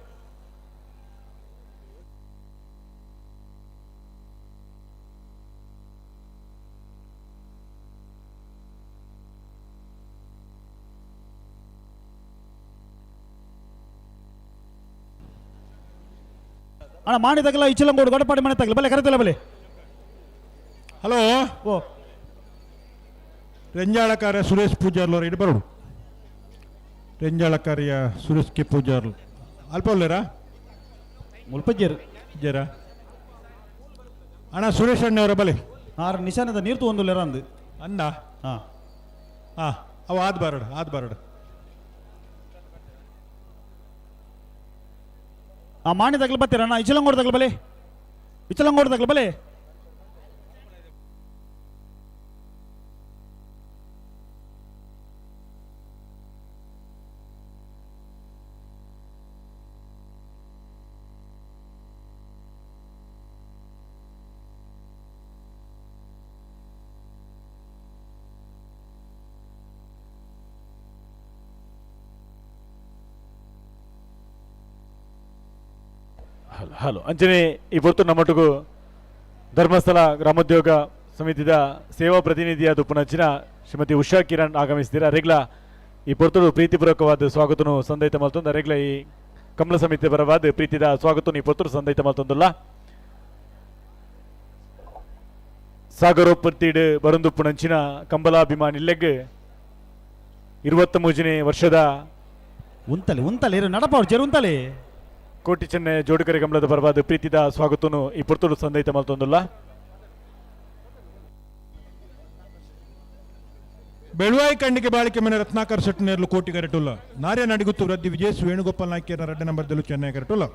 ಅಣ್ಣ, ಮಾಣಿ ತಗಲ ಇಚ್ಚಲಂಗೋಡು ಗಡಪಾಡಿ ಮನೆ ತಗಲಿ ಬಲೆ ಕರೆತಲ್ಲ ಬಲೆ. ಹಲೋ. ಓ. ರೆಂಜಾಳಕಾರ ಸುರೇಶ್ ಪೂಜಾರ್ಲು ಇಡು ಬರೋಡು. ರೆಂಜಾಳಕಾರಿಯ ಸುರೇಶ್ ಕೆ ಪೂಜಾರ್ಲು ಅಲ್ಪ ಉಲ್ಲೇರಾ? ಮುಲ್ಪಜ್ಜೇರು. ಜರ ಅಣ್ಣ, ಸುರೇಶ್ ಅಣ್ಣವರ ಬಲೆ. ಆರು ನಿಶಾನದ ನೀರು ತಗೊಂಡು ಅಂದು. ಅಂದ. ಹಾಂ. ಹಾಂ, ಅವು ಆದ್ ಬರೋಡು ಆದ್ ಬರೋಡು. ಆ ಮಾಣಿ ತಗಲು ಬತ್ತೀರಣ್ಣ, ಇಚ್ಚಲಂಗೋಡು ತಗಲು ಬಲೆ, ಇಚ್ಚಲಂಗೋಡು ತಗಲು ಬಲೆ. ಹಲೋ ಹಲೋ, ಅಂಚನೆ ಈ ಪೊರ್ತು ನಮ್ಮೊಟ್ಟಿಗೂ ಧರ್ಮಸ್ಥಳ ಗ್ರಾಮೋದ್ಯೋಗ ಸಮಿತಿದ ಸೇವಾ ಪ್ರತಿನಿಧಿಯಾದ ಪುನಂಚಿನ ಶ್ರೀಮತಿ ಉಷಾ ಕಿರಣ್ ಆಗಮಿಸ್ತೀರಾ. ರೇಗ್ಲ ಈ ಪೊರ್ತುಡು ಪ್ರೀತಿಪೂರ್ವಕವಾದ ಸ್ವಾಗತನು ಸಂದೈತ ಮಲ್ತೊಂದು. ರೇಗ್ಲ ಈ ಕಮಲ ಸಮಿತಿ ಪರವಾದ ಪ್ರೀತಿದ ಸ್ವಾಗತನು ಈ ಪೊರ್ತುಡು ಸಂದೈತ ಮಲ್ತೊಂದುಲ್ಲ. ಸಾಗರೋಪತ್ತಿಡ್ ಬರಂದು ಪುಣಂಚಿನ ಕಂಬಲಾಭಿಮಾನಿ 23ನೇ ವರ್ಷದ ಉಂತಲೆ ಉಂತಲೆ ಇರು ನಡಪವ್ರು ಜರು ಉಂತಲೆ. ಕೋಟಿ ಚೆನ್ನೆ ಜೋಡುಕರೆ ಗಮನದ ಪರವಾದ ಪ್ರೀತಿದ ಸ್ವಾಗತನು ಈ ಪೊರ್ತುಡು ಸಂದೈತ ಮಲ್ತೊಂದುಲ್ಲ. ಬೆಳುವಾಯಿ ಕಂಡಿಗೆ ಬಾಳಿಕೆ ಮನೆ ರತ್ನಾಕರ್ ಸೆಟ್ಟನೇರ್ಲು ಕೋಟಿ ಕರೆಟುಲ್ಲ. ನಾರ್ಯ ನಡಿಗುತ್ತು ವೃದ್ಧಿ ವಿಜಯ್ ವೇಣುಗೋಪಾಲ್ ನಾಯ್ಕರ ರಡ್ಡ ನಂಬರ್ದಲ್ಲೂ ಚೆನ್ನೈ ಕರೆಟುಲ್ಲ.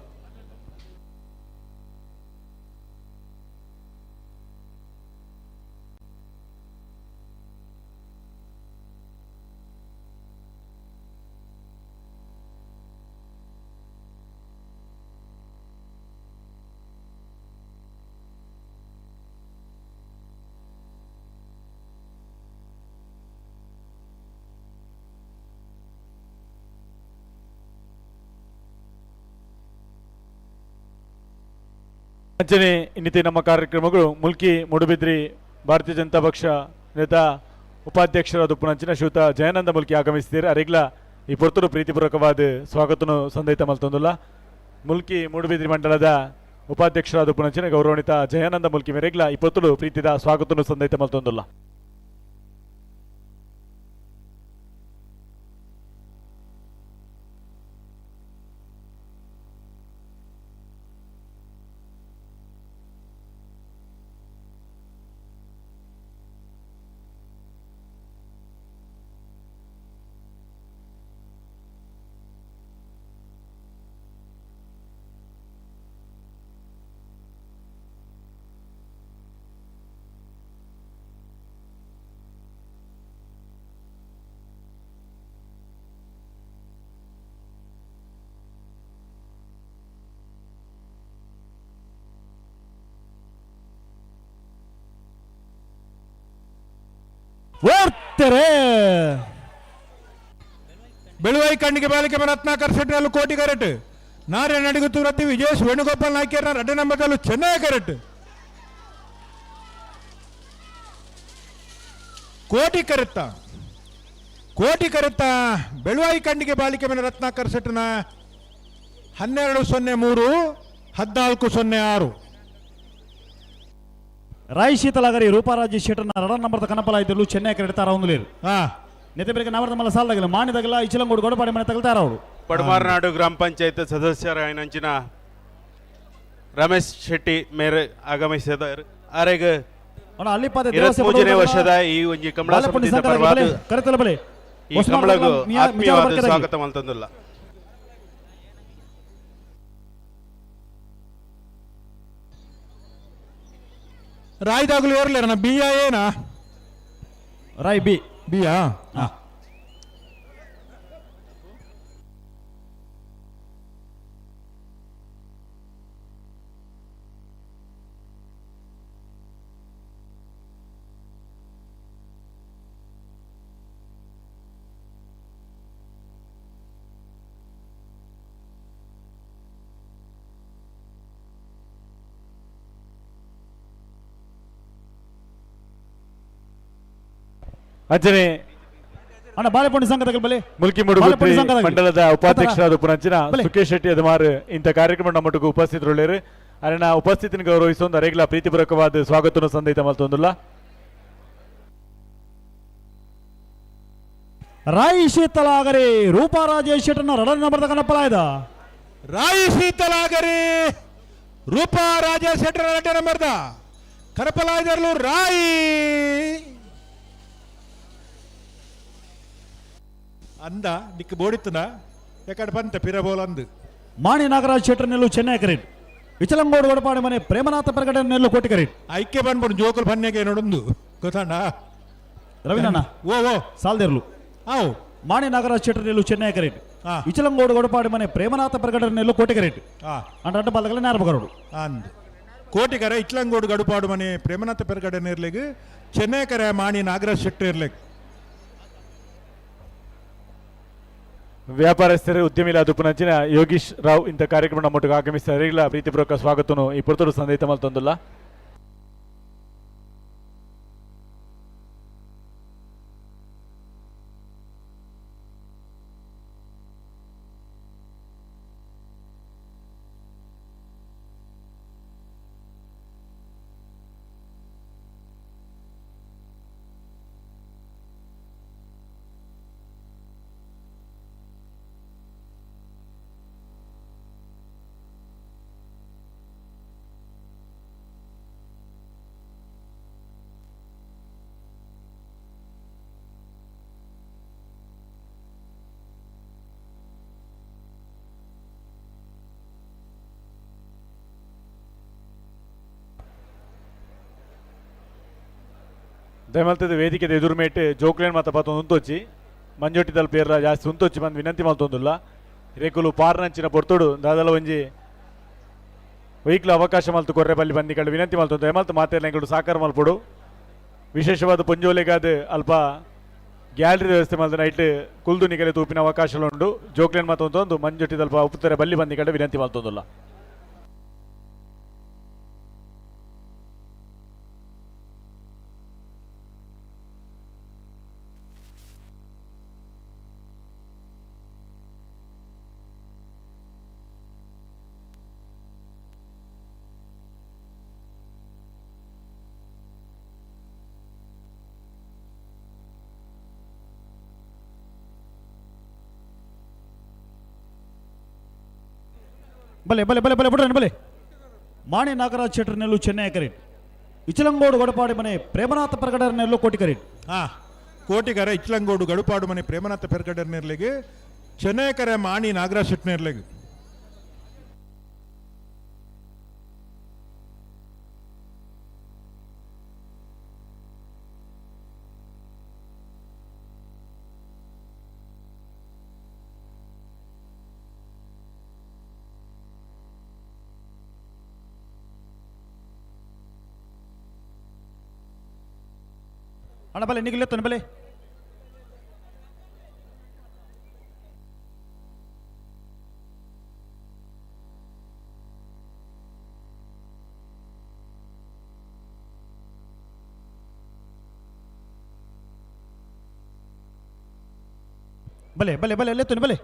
ಅಂಚನೆ ಇನ್ನಿತಿ ನಮ್ಮ ಕಾರ್ಯಕ್ರಮಗಳು ಮುಲ್ಕಿ ಮೂಡುಬಿದ್ರಿ ಭಾರತೀಯ ಜನತಾ ಪಕ್ಷ ನೇತಾ ಉಪಾಧ್ಯಕ್ಷರಾದ ಉಪ್ಪುನಂಚಿನ ಶ್ರೀಯುತ ಜಯಾನಂದ ಮುಲ್ಕಿ ಆಗಮಿಸ್ತೀರಿ. ಅರಿಗ್ಲ ಈ ಪೊರ್ತುಡು ಪ್ರೀತಿಪೂರ್ವಕವಾದ ಸ್ವಾಗತನು ಸಂದೈತ ಮಲ್ತೊಂದುಲ್ಲ. ಮುಲ್ಕಿ ಮೂಡುಬಿದ್ರಿ ಮಂಡಲದ ಉಪಾಧ್ಯಕ್ಷರಾದ ಉಪ್ಪುನಂಚಿನ ಗೌರವಾನ್ವಿತ ಜಯಾನಂದ ಮುಲ್ಕಿ ಮೇರೆಗ್ಲ ಈ ಪೊರ್ತುಡು ಪ್ರೀತಿದ ಸ್ವಾಗತನು ಸಂದೈತ ಮಲ್ತೊಂದುಲ್ಲ. ಓಡ್ತಾರೆ. ಬೆಳುವೈ ಕಣ್ಣಿಗೆ ಬಾಲಿಕೆ ರತ್ನಾಕರ್ ಶೆಟ್ಟಿನಲ್ಲಿ ಕೋಟಿ ಕರೆಟ್ ನಾರಾಯಣ ನಡಿಗುತ್ತು ರತ್ತಿ ವಿಜೇಶ್ ವೇಣುಗೋಪಾಲ್ ನಾಯ್ಕರ್ನ ಎರಡನೇ ನಂಬರ್ದಲ್ಲೂ ಚೆನ್ನೈ ಕರೆಟ್ ಕೋಟಿ ಕರೆತ್ತ ಕೋಟಿ ಕರೆತ್ತ ಬೆಳುವಾಯಿ ಕಣ್ಣಿಗೆ ಬಾಲಿಕೆ ಮೇಲೆ ರತ್ನಾಕರ್ ಶೆಟ್ಟನ 12.03 14.06. ರಾಯ್ ಶೀತಲಾಗರಿ ರೂಪಾರಾಜಿ ಶೆಟ್ಟನ ರಡ ನಂಬರ್ದ ಕನಪಲ ಇದ್ದರು ಚೆನ್ನೈ ಕರೆಡ್ತಾರ ಒಂದು ನೆತೆ ಬೆಳಗ್ಗೆ ನಾವರ್ದ ಮಲ್ಲ ಸಾಲದಾಗಲ್ಲ ಮಾಣಿದಾಗಲ್ಲ ಇಚಲಂಗೋಡು ಗೊಡಪಾಡಿ ಮನೆ ತಗಲ್ತಾರ ಅವರು. ಪಡಮಾರ್ನಾಡು ಗ್ರಾಮ ಪಂಚಾಯತ್ ಸದಸ್ಯರಾಯಿನಂಚಿನ ರಮೇಶ್ ಶೆಟ್ಟಿ ಮೇರೆ ಆಗಮಿಸಿದರು. ಆರೆಗ್ ಅಲ್ಲಿಪಾದ 23ನೇ ವರ್ಷದ ಈ ಒಂಜಿ ಕಮಲ ಸಮಿತಿದ ಪರವಾದ ಕರೆತಲ ಬಲೆ ಈ ಕಮಲಗು ಆತ್ಮೀಯವಾದ ಸ್ವಾಗತ ಮಲ್ತೊಂದುಲ್ಲ. ರಾಯ್ದಾಗಲು ಏರ್ಲೇರಣ ಬಿಯಾ ಏನಾ? ರಾಯ್ ಬಿ. ಬಿಯಾ. ಅಂಚನೆ ಅಣ್ಣ ಬಾಳೆಪೊಂಡಿ ಸಂಘದ ಬಲೆ ಮುಲ್ಕಿ ಮೂಡುಬಿದ್ರಿ ಮಂಡಲದ ಉಪಾಧ್ಯಕ್ಷರಾದ ಉಪನಂಚಿನ ಸುಖೇಶ್ ಶೆಟ್ಟಿ ಅದಮಾರ್ ಇಂಥ ಕಾರ್ಯಕ್ರಮ ನಮ್ಮೊಟ್ಟಿಗೆ ಉಪಸ್ಥಿತರುಳ್ಳೇರು. ಅರೆನ ಉಪಸ್ಥಿತಿನ ಗೌರವಿಸೊಂದು ಅರೆಗ್ಲ ಪ್ರೀತಿಪೂರ್ವಕವಾದ ಸ್ವಾಗತವನ್ನು ಸಂದೈತ ಮಲ್ತೊಂದುಲ್ಲ. ರಾಯಿ ಶೀತಲಾಗರಿ ರೂಪಾ ರಾಜೇಶ್ ಶೆಟ್ಟನ ರಡ ನಂಬರ್ದ ಕನಪಲಾಯ್ದ. ರಾಯಿ ಶೀತಲಾಗರಿ ರೂಪಾ ರಾಜೇಶ್ ಶೆಟ್ಟರ ರಡ್ಡ ನಂಬರ್ದ ಕನಪಲಾಯ್ದರ್ಲು ರಾಯಿ ಅಂದ ನಿಕ್ ಬೋಡಿತ್ತನ ಎಕಡೆ ಬಂತ ಪಿರಬೋಲ್ ಅಂದು. ಮಾಣಿ ನಾಗರಾಜ್ ಶೆಟ್ಟರ್ ನೆಲ್ಲು ಚೆನ್ನೈ ಕರೆಟ್ ವಿಚಲಂಗೋಡು ಒಡಪಾಡಿ ಮನೆ ಪ್ರೇಮನಾಥ ಪ್ರಕಟಣೆ ನೆಲ್ಲು ಕೋಟಿ ಕರೆಟ್. ಐಕ್ಯ ಬಂದ್ಬಿಡು ಜೋಕುಲ್ ಬನ್ನೆಗೆ ನೋಡೊಂದು ಗೊತ್ತಣ್ಣ. ರವೀನಣ್ಣ ಓ ಓ ಸಾಲ್ದಿರ್ಲು ಆವು. ಮಾಣಿ ನಾಗರಾಜ್ ಶೆಟ್ಟರ್ ನೆಲ್ಲು ಚೆನ್ನೈ ಕರೆಟ್ ವಿಚಲಂಗೋಡು ಒಡಪಾಡಿ ಮನೆ ಪ್ರೇಮನಾಥ ಪ್ರಕಟಣೆ ನೆಲ್ಲು ಕೋಟಿ ಕರೆಟ್ ಅಂಡ ಅಡ್ಡ ಬಾಲಕಲ ನೇರಬಗರೋಡು ಅಂದ್ ಕೋಟಿಕರೆ ಇಚ್ಲಂಗೋಡು ಗಡುಪಾಡು ಮನೆ ಪ್ರೇಮನಾಥ ಪೆರ್ಗಡೆ ಇರ್ಲಿಗ್ ಚೆನ್ನೈ ಕರೆ ಮಾಣಿ ನಾಗರಾಜ್ ಶೆಟ್ಟರ್ ಇರ್ಲಿಗ್. ವ್ಯಾಪಾರಸ್ಥರು ಉದ್ಯಮಿಲ ದುಪ್ಪುನಂಚಿನ ಯೋಗೀಶ್ ರಾವ್ ಇಂಥ ಕಾರ್ಯಕ್ರಮ ನಮ್ಮೊಟ್ಟಿಗೆ ಆಗಮಿಸ್ತಾರೆ. ಇಲ್ಲ ಪ್ರೀತಿಪೂರ್ವಕ ಸ್ವಾಗತನು ಈ ಪುರ್ತರು ಸಂದೇಶ ಮಲ್ತೊಂದುಲ್ಲ. ದಯಮಲ್ತದ ವೇದಿಕೆದ ಎದುರುಮೇಟ್ ಜೋಕ್ಲೇನ್ ಮಾತ ಪಾತೊಂದು ಉಂತೊಚ್ಚಿ ಮಂಜೊಟ್ಟಿ ತಲುಪೇರ ಜಾಸ್ತಿ ಉಂತೊಚ್ಚಿ ಬಂದು ವಿನಂತಿ ಮಲ್ತೊಂದುಲ್ಲ. ರೇಕುಲು ಪಾರ್ನಂಚಿನ ಪೊರ್ತುಡು ದಾದಲ ಒಂಜಿ ವೆಹಿಕಲ್ ಅವಕಾಶ ಮಲ್ತು ಕೊರ್ರೆ ಬಲ್ಲಿ ಬಂದಿಗಳು ವಿನಂತಿ ಮಲ್ತೊಂದು. ದಯಮಲ್ತು ಮಾತೆಲ್ಲ ಎಂಕುಲು ಸಾಕಾರ ಮಲ್ಪೊಡು. ವಿಶೇಷವಾದ ಪೊಂಜೋಲೆಗಾದ ಅಲ್ಪ ಗ್ಯಾಲರಿ ವ್ಯವಸ್ಥೆ ಮಲ್ದ ನೈಟ್ ಕುಲ್ದು ನಿಗಲೆ ತೂಪಿನ ಅವಕಾಶಗಳು ಉಂಡು. ಜೋಕ್ಲೇನ್ ಮಾತೊಂದು ಮಂಜೊಟ್ಟಿ ತಲ್ಪ ಉಪ್ಪುತ್ತಾರೆ ಬಲ್ಲಿ ಬಂದಿಗಳು ವಿನಂತಿ ಮಲ್ತೊಂದುಲ್ಲ. ಬಲೆ ಬಲೆ ಬಲೆ ಬಲೆ ಬುಡ್ರನ್ ಬಲೆ. ಮಾಣಿ ನಾಗರಾಜ್ ಶೆಟ್ಟರ್ ನೆಲ್ಲು ಚೆನ್ನೈ ಕರೀಟ್. ಇಚಲಂಗೋಡು ಗಡಪಾಡಿ ಮನೆ ಪ್ರೇಮನಾಥ ಪರಗಡರ್ ನೆಲ್ಲು ಕೋಟಿ ಕರೀಟ್. ಹಾ ಕೋಟಿಗರ ಇಚ್ಲಂಗೋಡು ಗಡುಪಾಡು ಮನೆ ಪ್ರೇಮನಾಥ ಪೆರ್ಗಡರ್ ನೆರ್ಲಿಗೆ ಚೆನ್ನೈಕರ ಮಾಣಿ ನಾಗರಾಜ್ ಶೆಟ್ಟಿ ನೆರ್ಲಿಗೆ. ಅಣ್ಣ ಬಲೆ ನಿಗಲೆತ್ತನ ಬಲೆ. ಬಲೆ ಬಲೆ ಬಲೆ ಲೆತ್ತನ ಬಲೆ.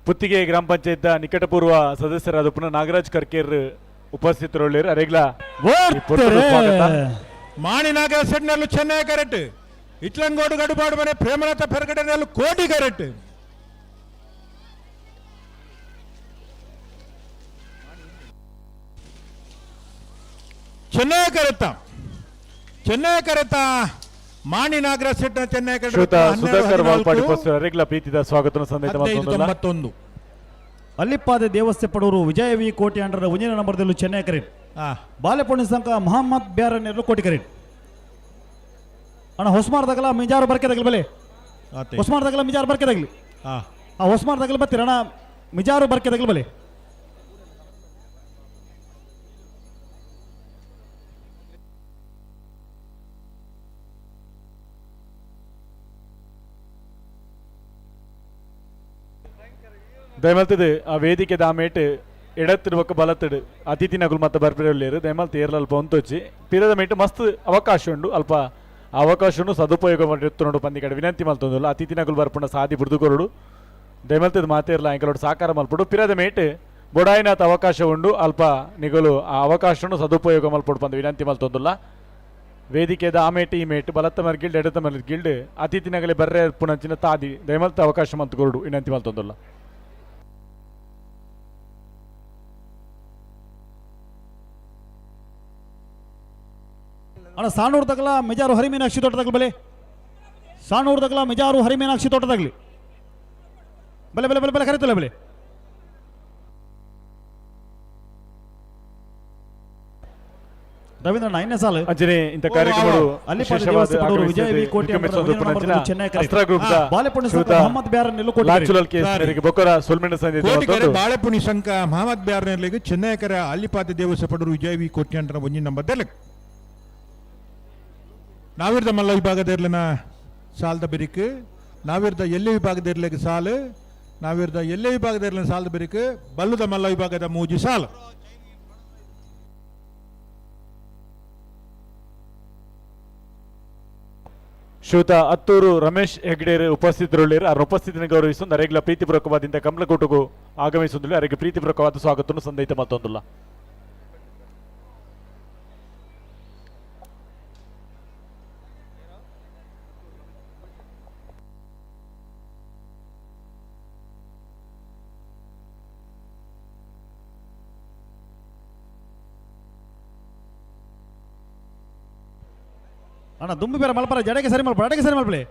ಪುತ್ತಿಗೆ ಗ್ರಾಮ ಪಂಚಾಯತ್ ನಿಕಟಪೂರ್ವ ಸದಸ್ಯರಾದ ಪುನಃ ನಾಗರಾಜ್ ಕರ್ಕೇರ್ ಉಪಸ್ಥಿತರುಳ್ಳೇರು. ಅರೆಗ್ಲ ಈ ಪೊರ್ತುಡು ಸ್ವಾಗತ. ಮಾಣಿ ನಾಗರಾಜ್ ಶೆಟ್ಟಿನಲ್ಲೂ ಚೆನ್ನೈ ಕರೆಕ್ಟ್. ಇಚ್ಲಂಗೋಡು ಗಡುಪಾಡು ಮನೆ ಪ್ರೇಮನಾಥ ಪೆರ್ಗಡನಲ್ಲೂ ಕೋಟಿ ಕರೆಕ್ಟ್. ಚೆನ್ನೈ ಕರೆತ ಚೆನ್ನೈ ಕರೆತ ಮಾಣಿ ನಾಗರಾಜ್ ಶೆಟ್ಟಿನ ಚೆನ್ನೈ ಶ್ರೀಯುತ ಕರೆಕ್ಟ್. ಸುಧಾಕರ್ ವಾಲ್ಪಾಡಿ ಉಪಸ್ಥಿತರು. ಅರೆಗ್ಲ ಪ್ರೀತಿದ ಸ್ವಾಗತ ಸಂದೇಶ ಹದಿನೈದು 91. ಅಲ್ಲಿಪ್ಪಾದೆ ದೇವಸ್ಥೆ ಪಡೂರು ವಿಜಯ ವಿ ಕೋಟಿ ಅಂಡರ ಒಂಜಿನ ನಂಬರ್ದಲ್ಲೂ ಚೆನ್ನೈ ಕರೀಟ್. ಬಾಲೆಪೊಣ್ಣಿ ಸಂಘ ಮೊಹಮ್ಮದ್ ಬ್ಯಾರನ್ ಕೋಟಿ ಕರೀಟ್. ಅಣ್ಣ ಹೊಸ್ಮಾರ್ದಾಗಲ ಮಿಂಜಾರು ಬರ್ಕೆದಾಗಲಿ ಬಲೆ. ಹೊಸ್ಮಾರ್ದಾಗಲ ಮಿಂಜಾರು ಬರ್ಕೆದಾಗಲಿ. ಆ ಹೊಸ್ಮಾರ್ದಾಗಲ ಬತ್ತೀರ ಅಣ್ಣ ಮಿಜಾರು ಬರ್ಕೆದಾಗಲಿ ಬಲೆ. ದಯಮಲ್ತದು ಆ ವೇದಿಕೆ ದಾಮೇಟ್ ಎಡತ್ತಿಡು ಬೊಕ್ಕ ಬಲತ್ತಿಡು ಅತಿಥಿ ನಗುಲು ಮತ್ತೆ ಬರ್ಪಿರಲ್ಲೇರು. ದಯಮಲ್ತು ಏರ್ಲ ಅಲ್ಪ ಒಂತೊಚ್ಚಿ ಪಿರದ ಮೇಟ್ ಮಸ್ತ್ ಅವಕಾಶ ಉಂಡು. ಅಲ್ಪ ಆ ಅವಕಾಶವನ್ನು ಸದುಪಯೋಗ ಮಾಡಿ ಪಂದಿ ಕಡೆ ವಿನಂತಿ ಮಲ್ತೊಂದುಲ್ಲ. ಅತಿಥಿ ನಗುಲು ಬರ್ಪುಂಡ ಸಾದಿ ಬುಡ್ದುಕೊರಡು. ದಯಮಲ್ತದ ಮಾತೇರ್ಲ ಅಂಕಲೋಡು ಸಾಕಾರ ಮಲ್ಪುಡು. ಪಿರದ ಮೇಟ್ ಬೊಡಾಯಿನಾಥ ಅವಕಾಶ ಉಂಡು. ಅಲ್ಪ ನಿಗಲು ಆ ಅವಕಾಶವನ್ನು ಸದುಪಯೋಗ ಮಲ್ಪುಡು ಪಂದು ವಿನಂತಿ ಮಲ್ತೊಂದುಲ್ಲ. ವೇದಿಕೆದ ಆ ಮೇಟ್ ಈ ಮೇಟ್ ಬಲತ್ತ ಮರ್ಗಿಲ್ಡ್ ಎಡತ್ತ ಮರ್ಗಿಲ್ಡ್ ಅತಿಥಿ ನಗಲೆ ಬರ್ರೆ ಪುಣಂಚಿನ ತಾದಿ ದಯಮಲ್ತ ಅವಕಾಶ ಮಲ್ತುಕೊರಡು ವಿನಂತಿ ಮಲ್ತೊಂದುಲ್ಲ. ಅಣ್ಣ ಸಾಣೂರು ತಗಲ ಮೆಜಾರು ಹರಿಮೀನಾಕ್ಷಿ ತೋಟದಾಗಲಿ ಬಲೆ. ಸಾಣೂರು ತಗಲ ಮೆಜಾರು ಹರಿಮೀನಾಕ್ಷಿ ತೋಟದಾಗಲಿ ಬಲೆ ಬಲೆ ಬಲೆ ಬಲೆ ಕರೀತಲ್ಲ ಬಲೆ. ರವೀಂದ್ರ ಐದನೇ ಸಾಲು. ಅಂಚನೆ ಇಂಥ ಕಾರ್ಯಕ್ರಮಗಳು ಅಲ್ಲಿ ವಿಶೇಷವಾದ ವಿಜಯ ವಿ ಕೋಟಿ ಚೆನ್ನೈ ಅಸ್ತ್ರ ಗ್ರೂಪ್ ಬಾಲೆಪುಣಿ ಸಂಘ ಮೊಹಮ್ಮದ್ ಬ್ಯಾರನ್ ನೆಲ್ಲು ಕೋಟಿ ಲಾಚುಲಲ್ ಕೇಸ್ ಮೇರೆಗೆ ಬೊಕ್ಕರ ಸೊಲ್ಮೆಂಡ ಸಂದೇಶ ಕೋಟಿಕರೆ ಬಾಳೆಪುಣಿ ಸಂಘ ಮಹಮ್ಮದ್ ಬ್ಯಾರ್ನರ್ಲಿಗೆ ಚೆನ್ನೈಕರ ಅಲ್ಲಿಪಾದ ದೇವಸ್ಥೆ ಪಡೂರು ವಿಜಯ ವಿ ಕೋಟಿ ಅಂಟನ ಒಂಜಿನ ನಂಬರ್ ದೆಲಕ್. ನಾವಿರ್ದ ಮಲ್ಲ ವಿಭಾಗದ ಸಾಲದ ಬಿರಿಕು. ನಾವಿರ್ದ ಎಲ್ಲೆ ವಿಭಾಗದ ಇರ್ಲಿಕ್ಕೆ ಸಾಲು. ನಾವಿರ್ದ ಎಲ್ಲೆ ವಿಭಾಗದ ಇರ್ಲಿನ ಸಾಲದ ಬಿರಿಕು. ಬಲ್ಲುದ ಮಲ್ಲ ವಿಭಾಗದ ಮೂಜಿ ಸಾಲು. ಶ್ರೀಯುತ ಅತ್ತೂರು ರಮೇಶ್ ಹೆಗ್ಡೇರ್ ಉಪಸ್ಥಿತರುಳ್ಳೇರು. ಅವರ ಉಪಸ್ಥಿತಿಯನ್ನು ಗೌರವಿಸಿ ಅರೆಗ್ಲ ಪ್ರೀತಿಪೂರ್ವಕವಾದ ಕಮಲಕೂಟಗೂ ಆಗಮಿಸುವುದಿಲ್ಲ. ಅರೆಗೆ ಪ್ರೀತಿಪೂರ್ವಕವಾದ ಸ್ವಾಗತವನ್ನು ಸಂದೈತ ಮತ್ತೊಂದಿಲ್ಲ. ಅಣ್ಣ ದುಂಬು ಬೇರೆ ಮಲ್ಪರ ಜಡೆಗೆ ಸರಿ ಮಲ್ಪ ಅಡಗೆ ಸರಿ ಮಲ್ಪಲೆ.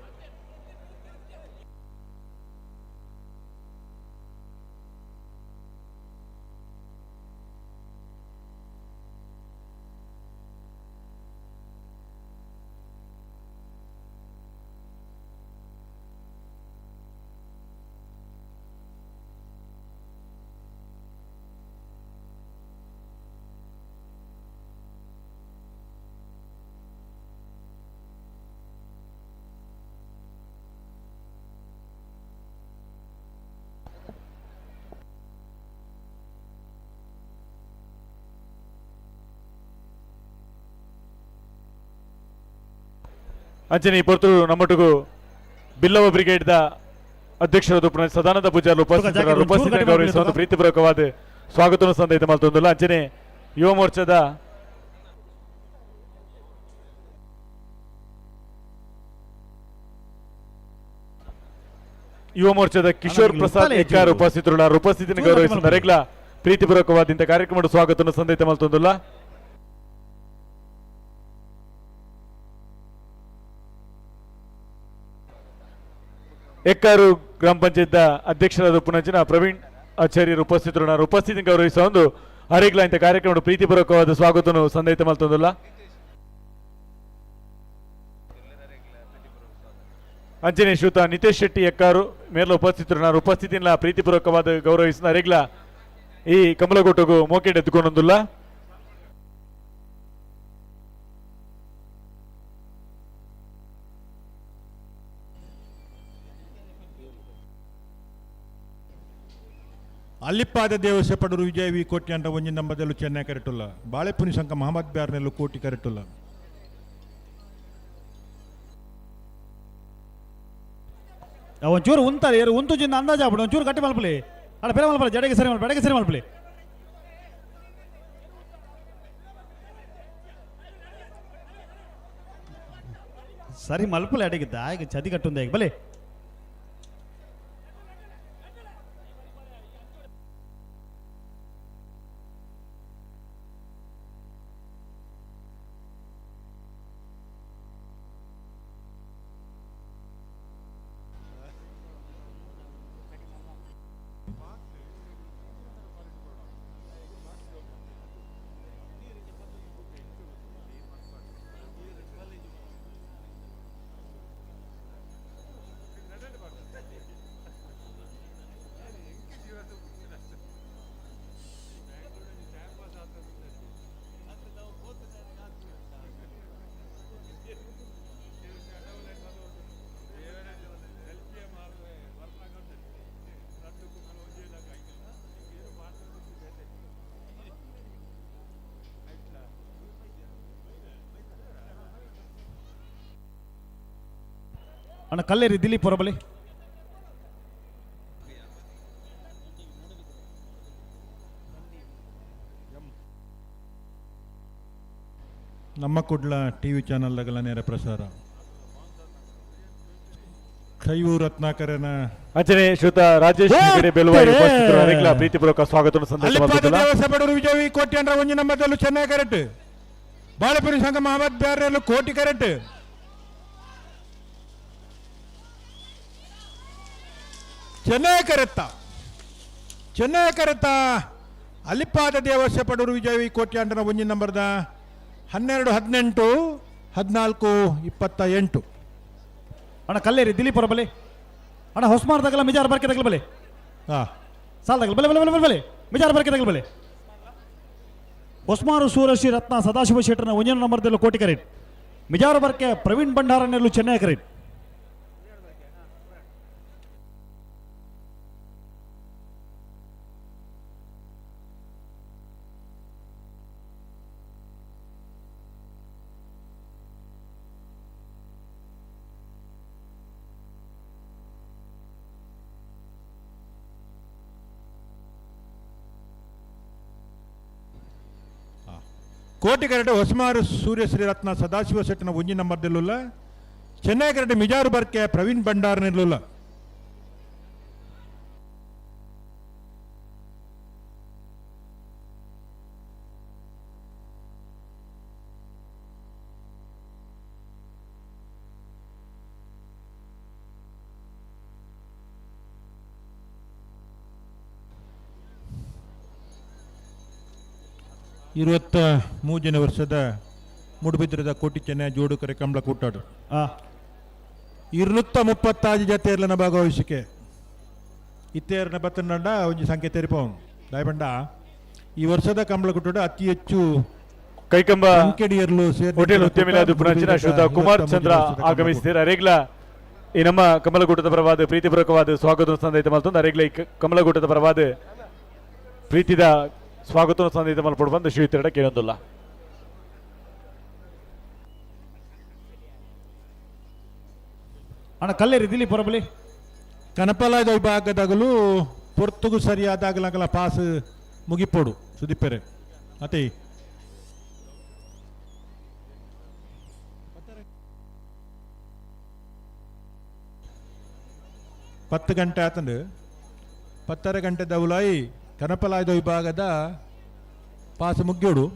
ಅಂಚನೆ ಈ ಪೊರ್ತುಡು ನಮ್ಮೊಟ್ಟಿಗೂ ಬಿಲ್ಲವ ಬ್ರಿಗೇಡ್ ದ ಅಧ್ಯಕ್ಷರ ಸದಾನಂದ ಪೂಜಾರ್ಲು ಉಪಸ್ಥಿತರು ಉಪಸ್ಥಿತ ಗೌರವಿಸುವ ಒಂದು ಪ್ರೀತಿಪೂರ್ವಕವಾದ ಸ್ವಾಗತವನ್ನು ಸಂದೈತ ಮಲ್ತೊಂದುಲ್ಲ. ಅಂಚನೆ ಯುವ ಮೋರ್ಚಾದ ಕಿಶೋರ್ ಪ್ರಸಾದ್ ಎಕ್ಕಾರ್ ಉಪಸ್ಥಿತರು ಉಪಸ್ಥಿತಿಯನ್ನು ಗೌರವಿಸುವ ರೆಗ್ಲ ಪ್ರೀತಿಪೂರ್ವಕವಾದ ಇಂಥ ಕಾರ್ಯಕ್ರಮದ ಸ್ವಾಗತವನ್ನು ಸಂದೈತ ಮಲ್ತೊಂದುಲ್ಲ. ಎಕ್ಕಾರು ಗ್ರಾಮ ಪಂಚಾಯತ್ ಅಧ್ಯಕ್ಷರಾದ ಪುನಂಚಿನ ಪ್ರವೀಣ್ ಆಚಾರ್ಯರು ಉಪಸ್ಥಿತರು ಉಪಸ್ಥಿತಿ ಗೌರವಿಸುವ ಒಂದು ಹರಿಗ್ಲ ಇಂಥ ಕಾರ್ಯಕ್ರಮದ ಪ್ರೀತಿಪೂರ್ವಕವಾದ ಸ್ವಾಗತವನ್ನು ಸಂದೈತ ಮಲ್ತೊಂದುಲ್ಲ. ಅಂಚನೆ ಶ್ರೀಯುತ ನಿತೇಶ್ ಶೆಟ್ಟಿ ಎಕ್ಕಾರು ಮೇರ್ಲ ಉಪಸ್ಥಿತರು ಉಪಸ್ಥಿತಿನ ಪ್ರೀತಿಪೂರ್ವಕವಾದ ಗೌರವಿಸಿದ ಅರಿಗ್ಲ ಈ ಕಮಲಗೋಟಗೂ ಮೋಕೆಡ್ ಎದ್ದುಕೊಂಡೊಂದುಲ್ಲ. ಅಲ್ಲಿಪ್ಪಾದ ದೇವಸ್ಯ ಪಡೂರು ವಿಜಯ ವಿ ಕೋಟಿ ಅಂತ ಒಂಜಿ ನಂಬದಲ್ಲೂ ಚೆನ್ನೈ ಕರೆಟುಲ್ಲ ಬಾಳೆಪುನಿ ಸಂಕ ಮಹಮ್ಮದ್ ಬ್ಯಾರ್ನೆಲ್ಲು ಕೋಟಿ ಕರೆಟುಲ್ಲ. ಒಂಚೂರು ಉಂತಾರೆ ಏರು ಉಂತು ಜಿಂದ ಅಂದಾಜು ಆಗ್ಬಿಡು ಒಂಚೂರು ಗಟ್ಟಿ ಮಲ್ಪಲಿ ಅಡ ಬೇರೆ ಮಲ್ಪಲಿ ಜಡೆಗೆ ಸರಿ ಮಲ್ಪ ಬೆಡಗೆ ಸರಿ ಮಲ್ಪಲಿ. ಸರಿ ಮಲ್ಪಲಿ ಅಡಿಗಿದ್ದ ಈಗ ಚದಿ ಕಟ್ಟುಂದ ಈಗ ಬಲೆ. ಅಣ್ಣ ಕಲ್ಲೇರಿ ದಿಲೀಪ್ ಹೊರಬಲಿ. ನಮ್ಮ ಕುಡ್ಲ ಟಿವಿ ಚಾನಲ್ದಾಗಲ ನೇರ ಪ್ರಸಾರ ಕೈವು ರತ್ನಾಕರನ ಅಂಚನೆ ಶ್ರೀಯುತ ರಾಜೇಶ್ ಹೆಗಡೆ ಬೆಲುವಾಯಿ ಉಪಸ್ಥಿತರು ಅರಿಗ್ಲ ಪ್ರೀತಿಪೂರ್ವಕ ಸ್ವಾಗತವನ್ನು ಸಂದೇಶ ಅಲ್ಲಿಪ್ಪಾದ ಮಲ್ತೊಂದುಲ್ಲ. ದೇವಸ್ಯ ಪಡೂರು ವಿಜಯ ವಿ ಕೋಟಿ ಅಂದ್ರ ಒಂಜಿ ನಂಬದಲ್ಲೂ ಚೆನ್ನೈ ಕರೆಕ್ಟ್ ಬಾಳೆಪುರಿ ಸಂಘ ಮಹಮ್ಮದ್ ಬ್ಯಾರ್ನೆಲ್ಲು ಕೋಟಿ ಕರೆಕ್ಟ್ ಚೆನ್ನೈ ಕರೆತ್ತ ಚೆನ್ನೈ ಕರೆತ್ತ ಅಲ್ಲಿಪ್ಪಾದ ದೇವಸ್ಯ ಪಡೂರು ವಿಜಯ ವಿ ಕೋಟಿ ಅಂಡನ ಒಂಜಿ ನಂಬರ್ದ 12 18 14 28. ಅಣ್ಣ ಕಲ್ಲೇರಿ ದಿಲೀಪ್ ಹೊರಬಲಿ. ಅಣ್ಣ ಹೊಸ್ಮಾರ್ದಾಗಲ್ಲ ಮಿಜಾರ್ ಬರ್ಕೆ ತಗಲ್ ಬಲೆ. ಸಾಲ್ ತಗಲ್ ಬಲೆ ಬಲೆ ಬಲೆ ಬಲೆ ಬಲೆ ಮಿಜಾರ್ ಬರ್ಕೆ ತಗಲ್ ಬಲೆ. ಹೊಸ್ಮಾರು ಸೂರಶ್ರೀ ರತ್ನ ಸದಾಶಿವ ಶೆಟ್ಟರ್ನ ಒಂಜನ ನಂಬರ್ದಲ್ಲೂ ಕೋಟಿ ಕರೇಟ್ ಮಿಜಾರು ಬರ್ಕೆ ಪ್ರವೀಣ್ ಭಂಡಾರನೆಲ್ಲೂ ಚೆನ್ನೈ ಕರೇಟ್. ಕೋಟಿ ಕರಟೆ ಹೊಸಮಾರು ಸೂರ್ಯಶ್ರೀ ರತ್ನ ಸದಾಶಿವ ಶೆಟ್ಟನ ಒಂಜಿ ನಂಬರ್ದೆಲ್ಲುಲ್ಲ ಚೆನ್ನೈ ಕರಟೆ ಮಿಜಾರು ಬರ್ಕೆ ಪ್ರವೀಣ್ ಭಂಡಾರ್ ನಿಲ್ಲುಲ್ಲ. 23ನೇ ವರ್ಷದ ಮೂಡುಬಿದ್ರದ ಕೋಟಿ ಚೆನ್ನೈ ಜೋಡು ಕರೆ ಕಂಬಳ ಕೂಟಾಡು 236 ಜತೆಯರ್ಲನ ಭಾಗವಹಿಸಿಕೆ ಇತ್ತೇರನ ಬತ್ತನಂಡ ಒಂಜಿ ಸಂಖ್ಯೆ ತೆರಿಪವನು ದಾಯಬಂಡ ಈ ವರ್ಷದ ಕಂಬಳ ಕೂಟಾಡು ಅತಿ ಹೆಚ್ಚು ಕೈಕಂಬ ಸಂಖ್ಯೆಡಿಯರ್ಲು ಸೇರಿ ಹೋಟೆಲ್ ಉದ್ಯಮಿಲಾದ ಪುನಂಚಿನ ಶ್ರೀಯುತ ಕುಮಾರ್ ಚಂದ್ರ ಆಗಮಿಸಿದರು. ಅರೇಗ್ಲ ಈ ನಮ್ಮ ಕಮಲಗೂಟದ ಪರವಾದ ಪ್ರೀತಿಪೂರ್ವಕವಾದ ಸ್ವಾಗತ ಸಂದೈತ ಮಲ್ತೊಂದು ಅರೇಗ್ಲ ಈ ಕಮಲಗೂಟದ ಪರವಾದ ಪ್ರೀತಿದ ಸ್ವಾಗತ ಸಂದೈತ ಮಲ್ಪೊಡು ಬಂದು ಶ್ರೀಯುತರಡ ಕೇಳೊಂದುಲ್ಲ. ಅಣ್ಣ ಕಲ್ಲೇರಿ ದಿಲೀಪ್ ಹೊರಬಲಿ. ಕನಪಲಾಯದ ವಿಭಾಗದಾಗಲೂ ಪೊರ್ತುಗು ಸರಿಯಾದಾಗಲಾಗಲ ಪಾಸ್ ಮುಗಿಪೋಡು ಸುದೀಪೆರೆ ಅತೆ. 10 ಗಂಟೆ ಆತಂದು 10:30 ಗಂಟೆ ದೌಲಾಯಿ ಕನಪಲಾಯದ ವಿಭಾಗದ ಪಾಸ್ ಮುಗ್ಯೋಡು.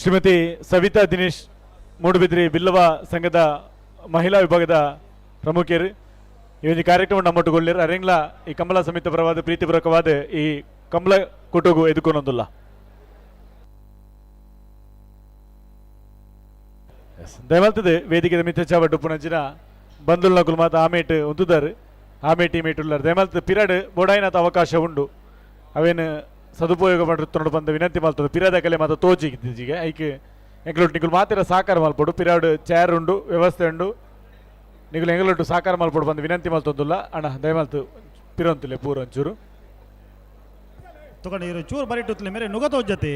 ಶ್ರೀಮತಿ ಸವಿತಾ ದಿನೇಶ್ ಮೂಡುಬಿದ್ರಿ ಬಿಲ್ಲವ ಸಂಘದ ಮಹಿಳಾ ವಿಭಾಗದ ಪ್ರಮುಖರು ಈ ಒಂದು ಕಾರ್ಯಕ್ರಮ ನಮ್ಮೊಟ್ಟುಗೊಳ್ಳಿರು. ಅರೆಂಗ್ಲ ಈ ಕಮಲ ಸಮಿತಿ ಪರವಾದ ಪ್ರೀತಿಪೂರ್ವಕವಾದ ಈ ಕಮಲ ಕುಟುಗು ಎದುಕೊನೊಂದುಲ್ಲ. ದಯಮಲ್ತದೆ ವೇದಿಕೆದ ಮಿಥ್ಯಾಚಾವಡ್ಡು ಪುನಂಚಿನ ಬಂಧುಲ್ನ ಕುಲ್ಮಾತ ಆಮೇಟ್ ಉಂತುದಾರು ಆಮೇಟ್ ಈಮೇಟ್ ಉಳ್ಳಾರು. ದಯಮಲ್ತದೆ ಪಿರಡ್ ಬೋಡಾಯಿನಾಥ ಅವಕಾಶ ಉಂಡು ಅವೇನು ಸದುಪಯೋಗ ಮಾಡಿರ್ತೊಂಡು ಬಂದ ವಿನಂತಿ ಮಲ್ತದೆ. ಪಿರಾದ ಕಲೆ ಮಾತ ತೋಚಿಗೆ ಐಕ್ ಎಂಗ್ಲೊಟ್ಟು ನಿಗುಲು ಮಾತಿರ ಸಾಕಾರ ಮಲ್ಪೊಡು. ಪಿರಾಡ್ ಚೇರ್ ಉಂಡು ವ್ಯವಸ್ಥೆ ಉಂಡು ನಿಗುಲು ಎಂಗ್ಲೊಟ್ಟು ಸಾಕಾರ ಮಲ್ಪೊಡು ಬಂದು ವಿನಂತಿ ಮಲ್ತೊಂದುಲ್ಲ. ಅಣ್ಣ ದಯಮಲ್ತು ಪಿರೊಂತುಲೆ ಪೂರ ಒಂಚೂರು ತಗೊಂಡು ಇರು ಚೂರು ಬರಿಟುತ್ತಲೆ ಮೇರೆ ನುಗ ತೋಜತಿ.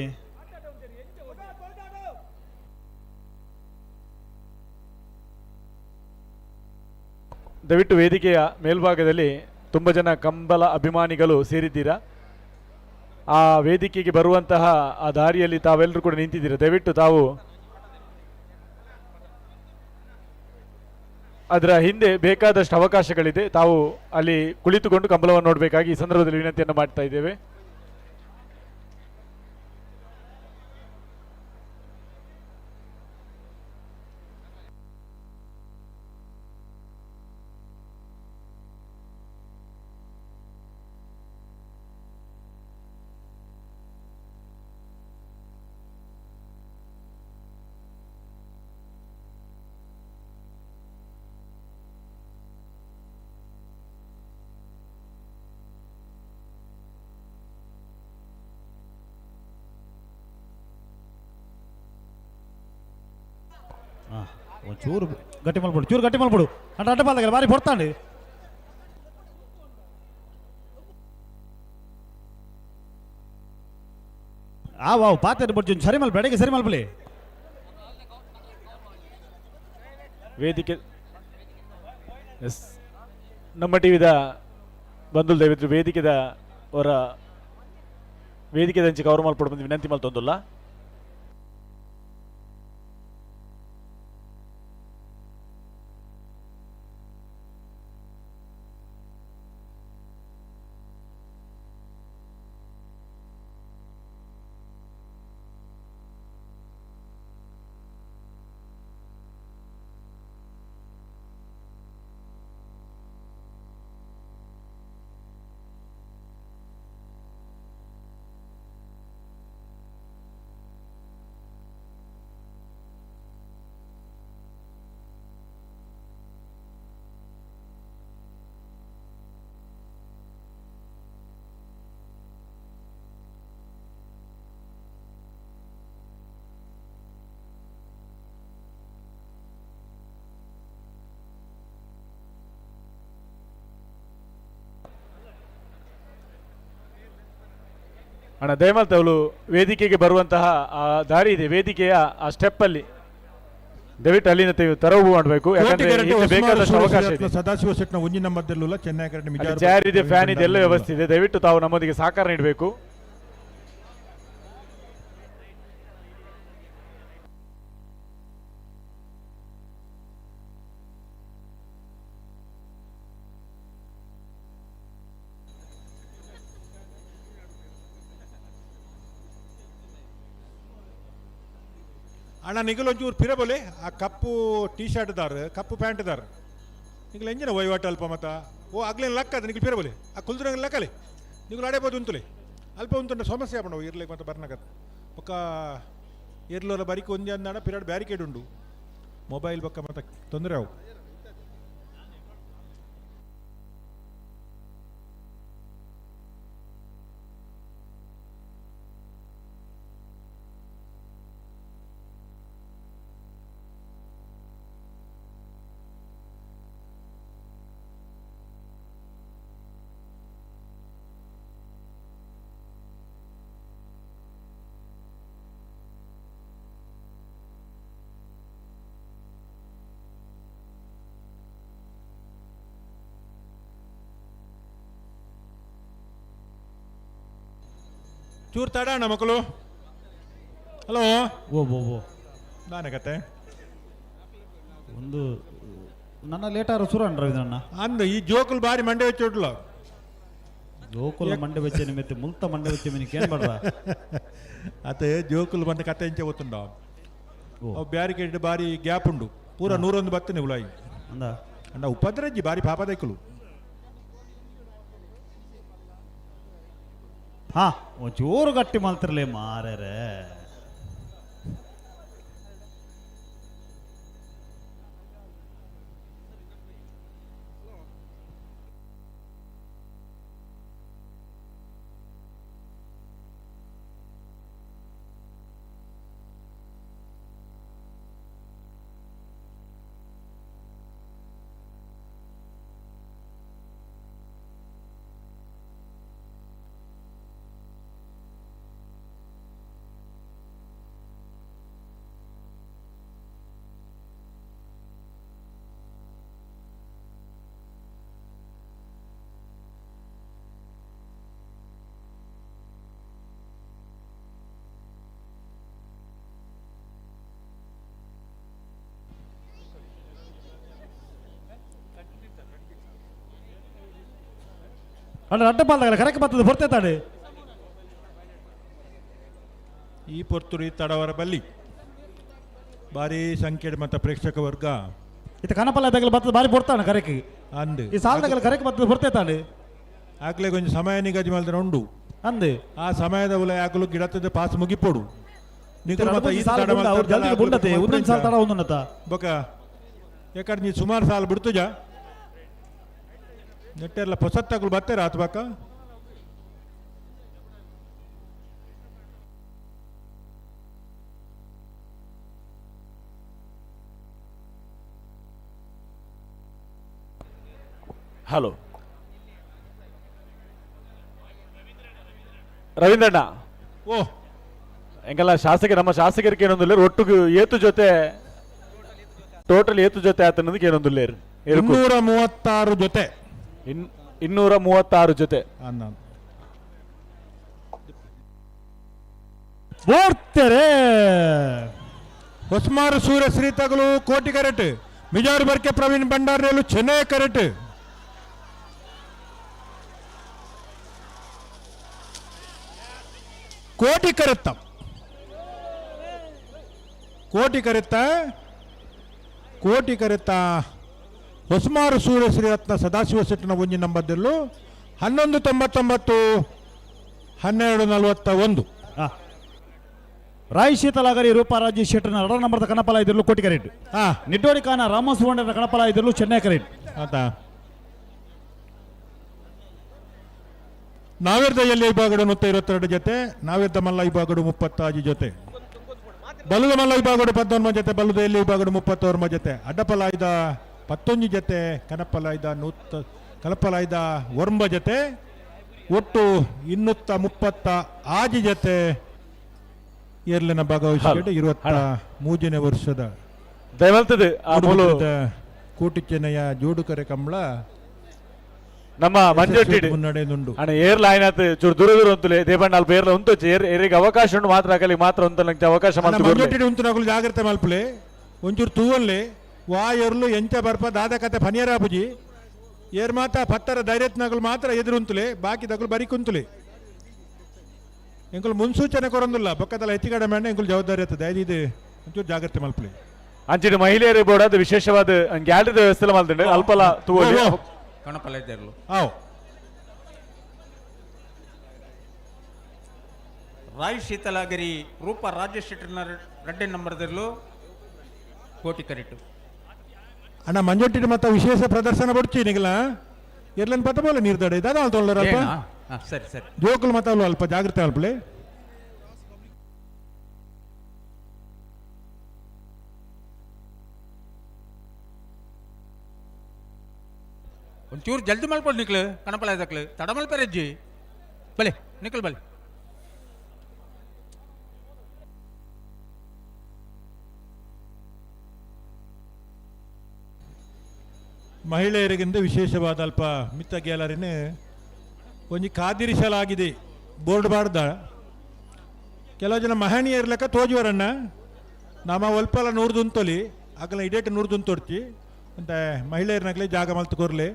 ದಯವಿಟ್ಟು ವೇದಿಕೆಯ ಮೇಲ್ಭಾಗದಲ್ಲಿ ತುಂಬ ಜನ ಕಂಬಳ ಅಭಿಮಾನಿಗಳು ಸೇರಿದ್ದೀರಾ. ಆ ವೇದಿಕೆಗೆ ಬರುವಂತಹ ಆ ದಾರಿಯಲ್ಲಿ ತಾವೆಲ್ಲರೂ ಕೂಡ ನಿಂತಿದ್ದೀರಾ. ದಯವಿಟ್ಟು ತಾವು ಅದರ ಹಿಂದೆ ಬೇಕಾದಷ್ಟು ಅವಕಾಶಗಳಿದೆ, ತಾವು ಅಲ್ಲಿ ಕುಳಿತುಕೊಂಡು ಕಂಬಳವನ್ನು ನೋಡಬೇಕಾಗಿ ಈ ಸಂದರ್ಭದಲ್ಲಿ ವಿನಂತಿಯನ್ನು ಮಾಡ್ತಾ ಇದ್ದೇವೆ. ಚೂರು ಗಟ್ಟಿ ಮಲ್ಪಡು, ಚೂರು ಗಟ್ಟಿ ಮಲ್ಪಡು. ಅಡ್ಡ ಅಡ್ಡ ಪಾಲ್ದಾಗ ಬಾರಿ ಹೊರ್ತಾಂడి. ಆ ವಾವ್ ಪಾತ್ರೆ ಬಡ್ಜು ಸರಿ ಮಲ್ಪ ಅಡಿಗೆ ಸರಿ ಮಲ್ಪಲಿ. ವೇದಿಕೆ ಎಸ್ ನಮ್ಮ ಟಿವಿದ ಬಂಧುಲ್ ದಯವಿಟ್ಟು ವೇದಿಕೆದ ಅವರ ವೇದಿಕೆದಂಚಿ ಕವರ್ ಮಲ್ಪಡು ಬಂದು ವಿನಂತಿ ಮಲ್ತೊಂದುಲ್ಲ. ಅಣ್ಣ ದಯಮಾಲ್ತ ಅವಳು ವೇದಿಕೆಗೆ ಬರುವಂತಹ ಆ ದಾರಿ ಇದೆ, ವೇದಿಕೆಯ ಆ ಸ್ಟೆಪ್ ಅಲ್ಲಿ ದಯವಿಟ್ಟು ಅಲ್ಲಿಂದ ತೆರವು ಮಾಡಬೇಕು, ಯಾಕಂದ್ರೆ ಹಿಂದೆ ಬೇಕಾದಷ್ಟು ಅವಕಾಶ ಇದೆ. ಸದಾಶಿವ ಶೆಟ್ನ ಒಂಜಿ ನಂಬರ್ದಲ್ಲುಲ್ಲ ಚೆನ್ನೈ ಕರೆಟ್ ಅಲ್ಲಿ ಚೇರ್ ಇದೆ, ಫ್ಯಾನ್ ಇದೆ, ಎಲ್ಲ ವ್ಯವಸ್ಥೆ ಇದೆ. ದಯವಿಟ್ಟು ತಾವು ನಮ್ಮೊಂದಿಗೆ ಸಹಕಾರ ನೀಡಬೇಕು. ಅಣ್ಣ ನಿಗಲ್ ಒಂಚೂರು ಪಿರಬೊಲೆ ಆ ಕಪ್ಪು ಟೀ ಶರ್ಟ್ ದಾರ್ ಕಪ್ಪು ಪ್ಯಾಂಟ್ ದಾರ್ ನಿಗಲ್ ಎಂಜಿನ ವಹಿವಾಟು ಅಲ್ಪ ಮತ ಓ ಅಗ್ಲೇನು ಲಕ್ಕ ಅದು ನಿಗಲ್ ಪಿರಬೊಲೆ ಆ ಕುಲ್ದುರಂಗ ಲಕ್ಕಲೆ ನಿಗಲ್ ಅಡೇಬೋದು ಉಂತುಲೆ ಅಲ್ಪ ಉಂತುಂಡ ಸಮಸ್ಯೆ ಆಪಣ ಇರ್ಲಿಕ್ಕೆ ಮತ್ತೆ ಬರ್ನಗತ್ ಬೊಕ್ಕ ಇರ್ಲೋರ ಬರಿಕ್ ಒಂಜಿ ಅಂದಾಡ ಪಿರಾಡ್ ಬ್ಯಾರಿಕೇಡ್ ಉಂಡು ಮೊಬೈಲ್ ಬೊಕ್ಕ ಮತ್ತೆ ತೊಂದರೆ ಅವು. ಚೂರು ತಡ ಅಣ್ಣ ಮಕ್ಕಳು. ಹಲೋ. ಓ ಓ ಓ ನಾನೇ ಕತೆ ಒಂದು ನನ್ನ ಲೇಟಾರು ಸುರ ರವೀಂದ್ರಣ್ಣ. ಅಂದು ಈ ಜೋಕುಲ್ ಬಾರಿ ಮಂಡೆ വെച്ചೋಟ್ಲ. ಜೋಕುಲ ಮಂಡೆ ಬೆಚ್ಚೆ ನಿಮಿತ್ತ ಮುಲ್ತ ಮಂಡೆ ಬೆಚ್ಚೆ ಮಿನಿಕ್ ಏನ್ ಬಡ್ರ. ಅತ್ತೆ ಜೋಕುಲ್ ಬಂದ ಕತೆ ಇಂಚೆ ಗೊತ್ತುಂಡ. ಅವು ಬ್ಯಾರಿಕೇಡ್ ಬಾರಿ ಗ್ಯಾಪ್ ಉಂಡು ಪೂರ 101 ಬತ್ತನೆ ಉಲಾಯಿ ಅಂದ ಅಂಡ ಉಪದ್ರಜ್ಜಿ ಬಾರಿ ಪಾಪದೈಕುಲು. ಹಾ ಒಂಚೂರು ಗಟ್ಟಿ ಮಲ್ತಿರ್ಲಿ ಮಾರ್ರೆ. ಅಣ್ಣ ಅಡ್ಡ ಪಾಲ್ದಾಗಲ್ಲ ಕರೆಕ್ಟ್ ಬರ್ತದೆ ಬರ್ತೇತಾಡೆ. ಈ ಪೊರ್ತುರಿ ತಡವರ ಬಲ್ಲಿ ಭಾರಿ ಸಂಖ್ಯೆ ಮತ್ತು ಪ್ರೇಕ್ಷಕ ವರ್ಗ ಇತ್ತ ಕನಪಲ್ಲ ತಗಲ ಬರ್ತದೆ ಬಾರಿ ಬೊರ್ತಾಣ ಕರೆಕ್ ಅಂದು ಈ ಸಾಲದಾಗಲ ಕರೆಕ್ ಬರ್ತದೆ ಬರ್ತೇತಾಡೆ. ಆಗ್ಲೇ ಕೊಂಚ ಸಮಯ ನಿಗದಿ ಮಾಡಿದ್ರೆ ಉಂಡು ಅಂದು ಆ ಸಮಯದ ಉಲ ಯಾಕಲು ಗಿಡತದ ಪಾಸ್ ಮುಗಿಪೋಡು. ನಿಕುಲು ಮತ್ತ ಈ ತಡ ಅವ್ರು ಜಲ್ದಿ ಬುಂಡತೆ ಒಂದೊಂದು ಸಾಲ ತಡ ಒಂದೊಂದತ್ತ ಬೊಕ ಯಾಕಂದ್ರೆ ನೀ ಸುಮಾರು ಸಾಲ ಬಿಡ್ತುಜ ನೆಟ್ಟೆಲ್ಲ ಪೊಸತ್ತಾಗಲು ಬತ್ತೇರ ಆತ ಬಾಕ. ಹಲೋ ರವೀಂದ್ರಣ್ಣ. ಓ ಎಂಕಲ್ಲ ಶಾಸಕ ನಮ್ಮ ಶಾಸಕರಿಗೆ ಏನೊಂದಿಲ್ಲ ಒಟ್ಟಿಗೆ ಏತು ಜೊತೆ ಟೋಟಲ್ ಏತು ಜೊತೆ ಆತನದಕ್ಕೆ ಏನೊಂದಿಲ್ಲ 236 ಜೊತೆ. 236 ಜೊತೆ. ಬೋರ್ತೆರೆ ಹೊಸ್ಮಾರು ಸೂರ್ಯ ಶ್ರೀ ತಗಲು ಕೋಟಿ ಕರೆಟ್ ಮಿಜಾರು ಬರ್ಕೆ ಪ್ರವೀಣ್ ಭಂಡಾರ್ನೇಲು ಚೆನ್ನೈ ಕರೆಟ್. ಕೋಟಿ ಕರೆತ್ತ ಕೋಟಿ ಕರೆತ್ತ ಕೋಟಿ ಕರೆತ್ತ ಹೊಸ್ಮಾರು ಸೂರ್ಯ ಶ್ರೀರತ್ನ ಸದಾಶಿವ ಶೆಟ್ಟನ ಒಂಜಿ ನಂಬರ್ದಲ್ಲೂ 11:99 12:41. ರಾಯ್ ಶೀತಲಾಗರಿ ರೂಪಾರಾಜಿ ಶೆಟ್ಟನ ಎರಡರ ನಂಬರ್ದ ಕಣಪಲ ಇದ್ರಲು ಕೋಟಿ ಕರೆಟ್. ನಿಡ್ಡೋಡಿ ಖಾನ ರಾಮ ಸುವರ್ಣರ ಕಣಪಲ ಇದ್ರಲು ಚೆನ್ನೈ ಕರೆಟ್. ಆತ ನಾವಿರ್ದ ಎಲ್ಲಿ ವಿಭಾಗಡು 122 ಜೊತೆ, ನಾವಿರ್ದ ಮಲ್ಲ ವಿಭಾಗಡು 36 ಜೊತೆ, ಬಲುದ ಮಲ್ಲ ವಿಭಾಗಡು 19 ಜೊತೆ, ಬಲುದ ಎಲ್ಲಿ ವಿಭಾಗಡು 39 ಜೊತೆ, ಅಡ್ಡಪಲಾಯ್ದ 11 ಜೊತೆ, ಕನಪಲಾಯ್ದ ನೂತ ಕನಪಲಾಯ್ದ 9 ಜೊತೆ. ಒಟ್ಟು 236 ಜತೆ ಏರ್ಲಿನ ಭಾಗವಹಿಸಿಕೆ 23ನೇ ವರ್ಷದ ದಯಮಲ್ತದೆ ಆ ಮೂಲು ಕೂಟಿಚೆನೆಯ ಜೋಡುಕರೆ ಕಂಬಳ ನಮ್ಮ ಮಂಜೊಟ್ಟಿಡ್ ಮುನ್ನಡೆದುಂಡು. ಅಣ್ಣ ಏರ್ಲ ಆಯ್ನಾತ್ ಚೂರು ದೂರ ದೂರ ಉಂತುಲೆ ದೇಪಣ್ಣ ಅಲ್ಪ ಏರ್ಲ ಉಂತು ಏರ್ ಏರಿಗೆ ಅವಕಾಶ ಉಂಟು ಮಾತ್ರ ಆಗಲಿ ಮಾತ್ರ ಉಂತು ನಂಗೆ ಅವಕಾಶ ಮಲ್ತು ಕೊರ್ಲೆ. ಮಂಜೊಟ್ಟಿಡ್ ಉಂತುನಕುಲು ಜಾಗ್ರತೆ ಮಲ್ಪುಲೆ ಒಂಚೂರು ತೂವನ್ಲೆ ವಾ ಎರ್ಲು ಎಂಚ ಬರ್ಪ ದಾದ ಕತೆ ಫನಿಯರಾಪುಜಿ ಏರ್ ಮಾತ ಪತ್ತರ ಧೈರ್ಯತ್ನಕುಲು ಮಾತ್ರ ಎದುರುಂತುಲೆ ಬಾಕಿ ದಕುಲು ಬರಿ ಕುಂತುಲೆ ಎಂಕುಲು ಮುನ್ಸೂಚನೆ ಕೊರೊಂದುಲ್ಲ ಬೊಕ್ಕದಲ್ಲ ಹೆಚ್ಚು ಕಡಿಮೆ ಮೇಂಡ ಎಂಕುಲು ಜವಾಬ್ದಾರಿ ಇರ್ತದೆ ಐದು ಇದು ಒಂಚೂರು ಜಾಗ್ರತೆ ಮಲ್ಪುಲೆ. ಅಂಚಿನ ಮಹಿಳೆಯರಿಗೆ ಬೋರ್ಡ್ ಅದು ವಿಶೇಷವಾದ ಗ್ಯಾಲರಿದ ವ್ಯವಸ್ಥೆ ಮಲ್ತುಂಡು ಅಲ್ಪಲ ತೂವೊಲಿ. ಕಣಪಲ ಇದ್ದಿರ್ಲು. ಆವ್. ರಾಯ್ ಶೀತಲಾಗಿರಿ ರೂಪ ರಾಜೇಶ್ ಶೆಟ್ಟರ್ನ ರಡ್ಡೆ ನಂಬರ್ದಿರ್ಲು ಕೋಟಿ ಕರಿಟು. ಅಣ್ಣ ಮಂಜೊಟ್ಟಿನ ಮತ್ತ ವಿಶೇಷ ಪ್ರದರ್ಶನ ಬಡ್ಚಿ ನಿಗಲ ಎರ್ಲನ್ ಪತ್ತ ಬೋಲೆ ನೀರು ದಡೆ ದಾದ ಅಲ್ಪ ಏನಾ? ಸರಿ ಸರಿ. ಜೋಕುಲು ಮತ್ತ ಅಲ್ಪ ಜಾಗ್ರತೆ ಅಲ್ಪಲೆ. ಒಂಚೂರು ಜಲ್ದಿ ಮಲ್ಕೊಂಡು ನಿಕ್ಲು ಕಣಪಲ ಇದಕ್ಲು ತಡ ಮಲ್ಪೆರಜ್ಜಿ ಬಲೆ ನಿಕ್ಲು ಬಲೆ. ಮಹಿಳೆಯರಿಗಿಂತ ವಿಶೇಷವಾದ ಅಲ್ಪ ಮಿತ್ತ ಗ್ಯಾಲರಿನ ಒಂಜಿ ಕಾದಿರಿಸಲಾಗಿದೆ ಬೋರ್ಡ್ ಬಾರ್ದ ಕೆಲವು ಜನ ಮಹನೀಯರ್ ಲೆಕ್ಕ ತೋಜುವರಣ್ಣ ನಮ್ಮ ಒಲ್ಪಲ ನೂರ್ದುಂತೊಲಿ ಅಗಲ ಇಡೇಟ್ ನೂರ್ದುಂತೊಡ್ತಿ ಅಂತ ಮಹಿಳೆಯರ್ನಾಗಲಿ ಜಾಗ ಮಲ್ತು ಕೊರ್ಲೆ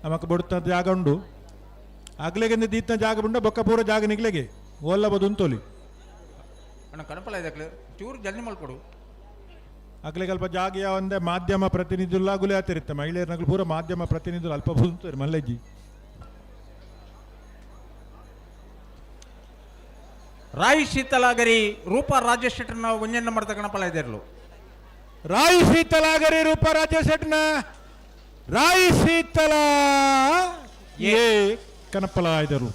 ನಮಕ್ ಬೊಡ್ತ ಜಾಗ ಉಂಡು ಅಗ್ಲೆಗಿಂದ ದೀತ್ನ ಜಾಗ ಉಂಡ ಬೊಕ್ಕ ಪೂರ ಜಾಗ ನಿಗ್ಲೆಗೆ ಓಲ್ಲ ಬದುಂತೊಲಿ. ಅಣ್ಣ ಕಣಪಲ ಇದಕ್ಲು ಚೂರು ಜಲ್ದಿ ಮಲ್ಕೊಡು. ಅಗ್ಲೆಗೆ ಅಲ್ಪ ಜಾಗ ಯಾವ ಮಾಧ್ಯಮ ಪ್ರತಿನಿಧುಲ ಗುಲೆ ಆತಿರುತ್ತೆ ಮಹಿಳೆಯರ್ನಾಗಲು ಪೂರ ಮಾಧ್ಯಮ ಪ್ರತಿನಿಧುలు ಅಲ್ಪ ಬುಂತಾರೆ ಮಲ್ಲಜ್ಜಿ. ರಾಯ್ ಶೀತಲಾಗರಿ ರೂಪ ರಾಜೇಶ್ ಶೆಟ್ಟರ್ನ ಒಂಜೆ ನಂಬರ್ ಕಣಪಲ ಇದ್ದಿರ್ಲು. ರಾಯ್ ಶೀತಲಾಗರಿ ರೂಪ ರಾಜೇಶ್ ಶೆಟ್ಟರ್ನ ರಾಯ್ ಶೀತಲ ಎ ಕನಪಲ ಇದ್ದರು.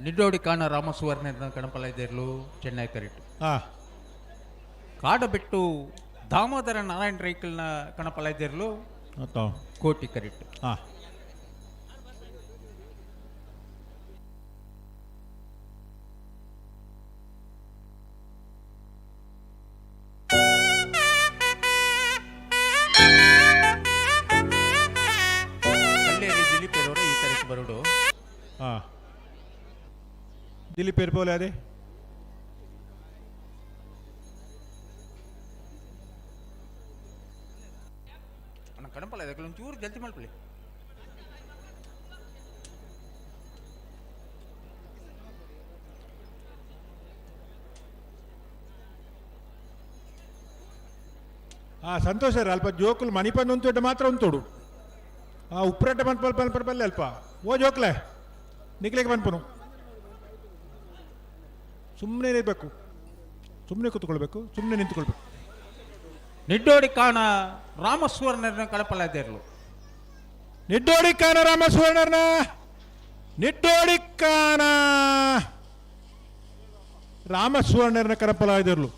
ನಿಡ್ಡೋಡಿ ಕಾಣ ರಾಮಸುವರ್ಣ ಕಣಪಲ ಇದ್ದಿರ್ಲು ಚೆನ್ನೈ ಕರಿಟು. ಕಾಡಬೆಟ್ಟು ದಾಮೋದರ ನಾರಾಯಣ ರೈಕಲ್ನ ಕಣಪಲ ಇದ್ದಿರ್ಲು ಕೋಟಿ ಕರಿಟು. ಕಲ್ಲೇರಿ ದಿಲೀಪ್ ಇರೋರು ಈ ತಾರೀಕು ಬರೋಡು. ದಿಲೀಪ್ ಇರ್ಬೋಲೆ ಅದೇ ಅಣ್ಣ ಕಣಪಲ ಇದಕ್ಕೆ ಒಂಚೂರು ಜಲ್ದಿ ಮಾಡ್ಕೊಳ್ಳಿ. ಸಂತೋಷ ಅಲ್ಪ ಜೋಕುಲು ಮಣಿಪಂದು ಉಂಟು ಮಾತ್ರ ಉಂತೋಡು ಆ ಉಪ್ರಟ್ಟ ಮನ್ಪಲ್ ಪಲ್ಪ ಬಲ್ಲೆ ಅಲ್ಪ ಓ ಜೋಕ್ಲೆ ನಿಕ್ಲೆಗೆ ಮನ್ಪನು ಸುಮ್ಮನೆ ಇರಬೇಕು ಸುಮ್ಮನೆ ಕೂತ್ಕೊಳ್ಬೇಕು ಸುಮ್ಮನೆ ನಿಂತ್ಕೊಳ್ಬೇಕು. ನಿಡ್ಡೋಡಿ ಕಾಣ ರಾಮಸುವರ್ಣನ ಕಳಪಲ ಇದ್ದಿರ್ಲು. ನಿಡ್ಡೋಡಿ ಕಾಣ ರಾಮ ಸುವರ್ಣರ್ನ ನಿಡ್ಡೋಡಿ ಕಾಣ ರಾಮ ಸುವರ್ಣರ್ನ ಕರಪಲ ಇದ್ದಿರ್ಲು.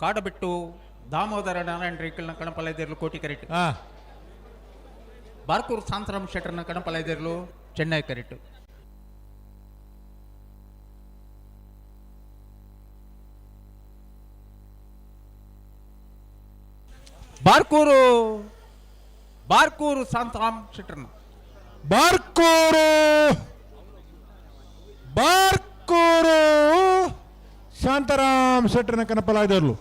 ಕಾಡಬೆಟ್ಟು ದಾಮೋದರ ನಾರಾಯಣ ರೈಕಲ್ನ ಕಣಪಲ ಇದ್ದಿರ್ಲು ಕೋಟಿ ಕರಿಟು. ಬಾರ್ಕೂರು ಶಾಂತರಾಮ್ ಶೆಟ್ಟರ್ನ ಕಣಪಲ ಇದ್ದಿರ್ಲು ಚೆನ್ನೈ ಕರಿಟು. ಬಾರ್ಕೂರು ಬಾರ್ಕೂರು ಶಾಂತರಾಮ್ ಶೆಟ್ಟರ್ನ ಬಾರ್ಕೂರು ಬಾರ್ಕೂರು ಶಾಂತಾರಾಮ್ ಶೆಟ್ಟರ್ನ ಕನಪಲ ಇದ್ದಿರ್ಲು.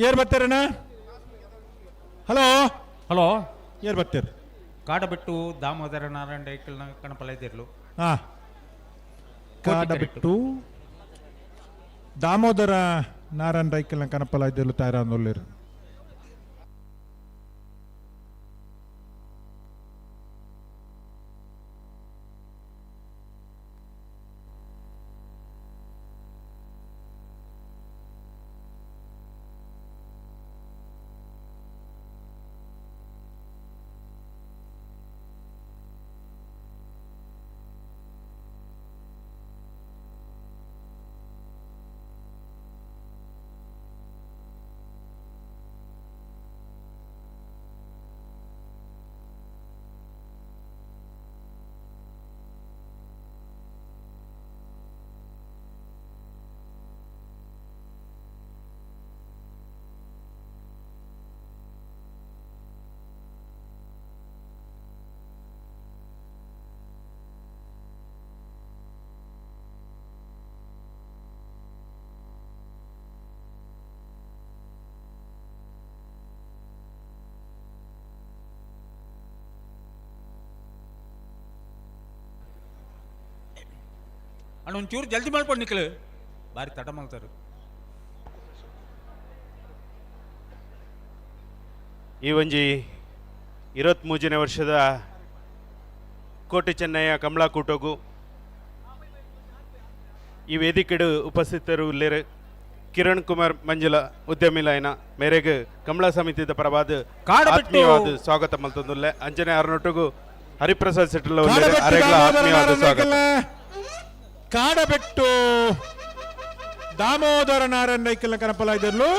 ಏರ್ ಬರ್ತಾರಣ್ಣ? ಹಲೋ. ಹಲೋ. ಏರ್ ಬರ್ತೀರಿ? ಕಾಡಬೆಟ್ಟು ದಾಮೋದರ ನಾರಾಯಣ ರೈಕಲ್ನ ಕಣಪಲ ಇದ್ದಿರ್ಲು. ಹಾಂ, ಕಾಡಬೆಟ್ಟು ದಾಮೋದರ ನಾರಾಯಣ ರೈಕಲ್ನ ಕಣಪಲ ಇದ್ದಿರ್ಲು ತಯಾರಾನೊಲ್ಲೇರು. ಅಣ್ಣ, ಒಂಚೂರು ಜಲ್ದಿ ಮಾಡ್ಕೊಂಡು ನಿಕ್ಲು, ಬಾರಿ ತಡ ಮಾಡ್ತಾರೆ. ಈ ಒಂಜಿ 23ನೇ ವರ್ಷದ ಕೋಟೆ ಚೆನ್ನಯ್ಯ ಕಮಲಾಕೂಟಗು ಈ ವೇದಿಕೆಡು ಉಪಸ್ಥಿತರು ಉಲ್ಲೇರು ಕಿರಣ್ ಕುಮಾರ್ ಮಂಜುಳ ಉದ್ಯಮಿಲಾಯನ ಮೇರೆಗ್ ಕಮಲಾ ಸಮಿತಿದ ಪರವಾದ ಕಾಡಬೆಟ್ಟು. ಆತ್ಮೀಯವಾದ ಸ್ವಾಗತ ಮಲ್ತೊಂದುಲ್ಲೆ. ಅಂಜನೆ ಅರನೊಟ್ಟುಗು ಹರಿಪ್ರಸಾದ್ ಸೆಟ್ಟಲ್ ಕಾಡಬೆಟ್ಟು ಅರೆಗ್ಲ ದಾಮೋದರ ಆತ್ಮೀಯವಾದ ನಾರಾಯಣ ಸ್ವಾಗತ. ರೈಕಲ್ನ ಕಾಡಬೆಟ್ಟು ದಾಮೋದರ ನಾರಾಯಣ ರೈಕಲ್ನ ಕನಪಲ ಇದ್ದಿರ್ಲು.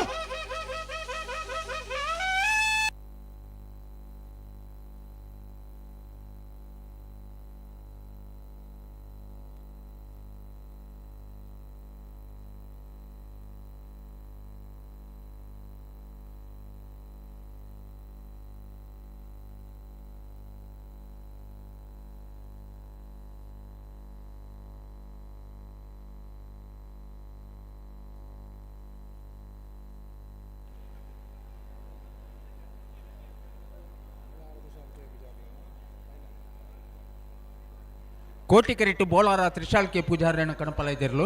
ಕೋಟಿ ಕರಿಟು ಬೋಲಾರ ತ್ರಿಶಾಲ್ಕೆ ಪೂಜಾರ್ಯನ ಕಣಪಲ ಇದ್ದಿರ್ಲು.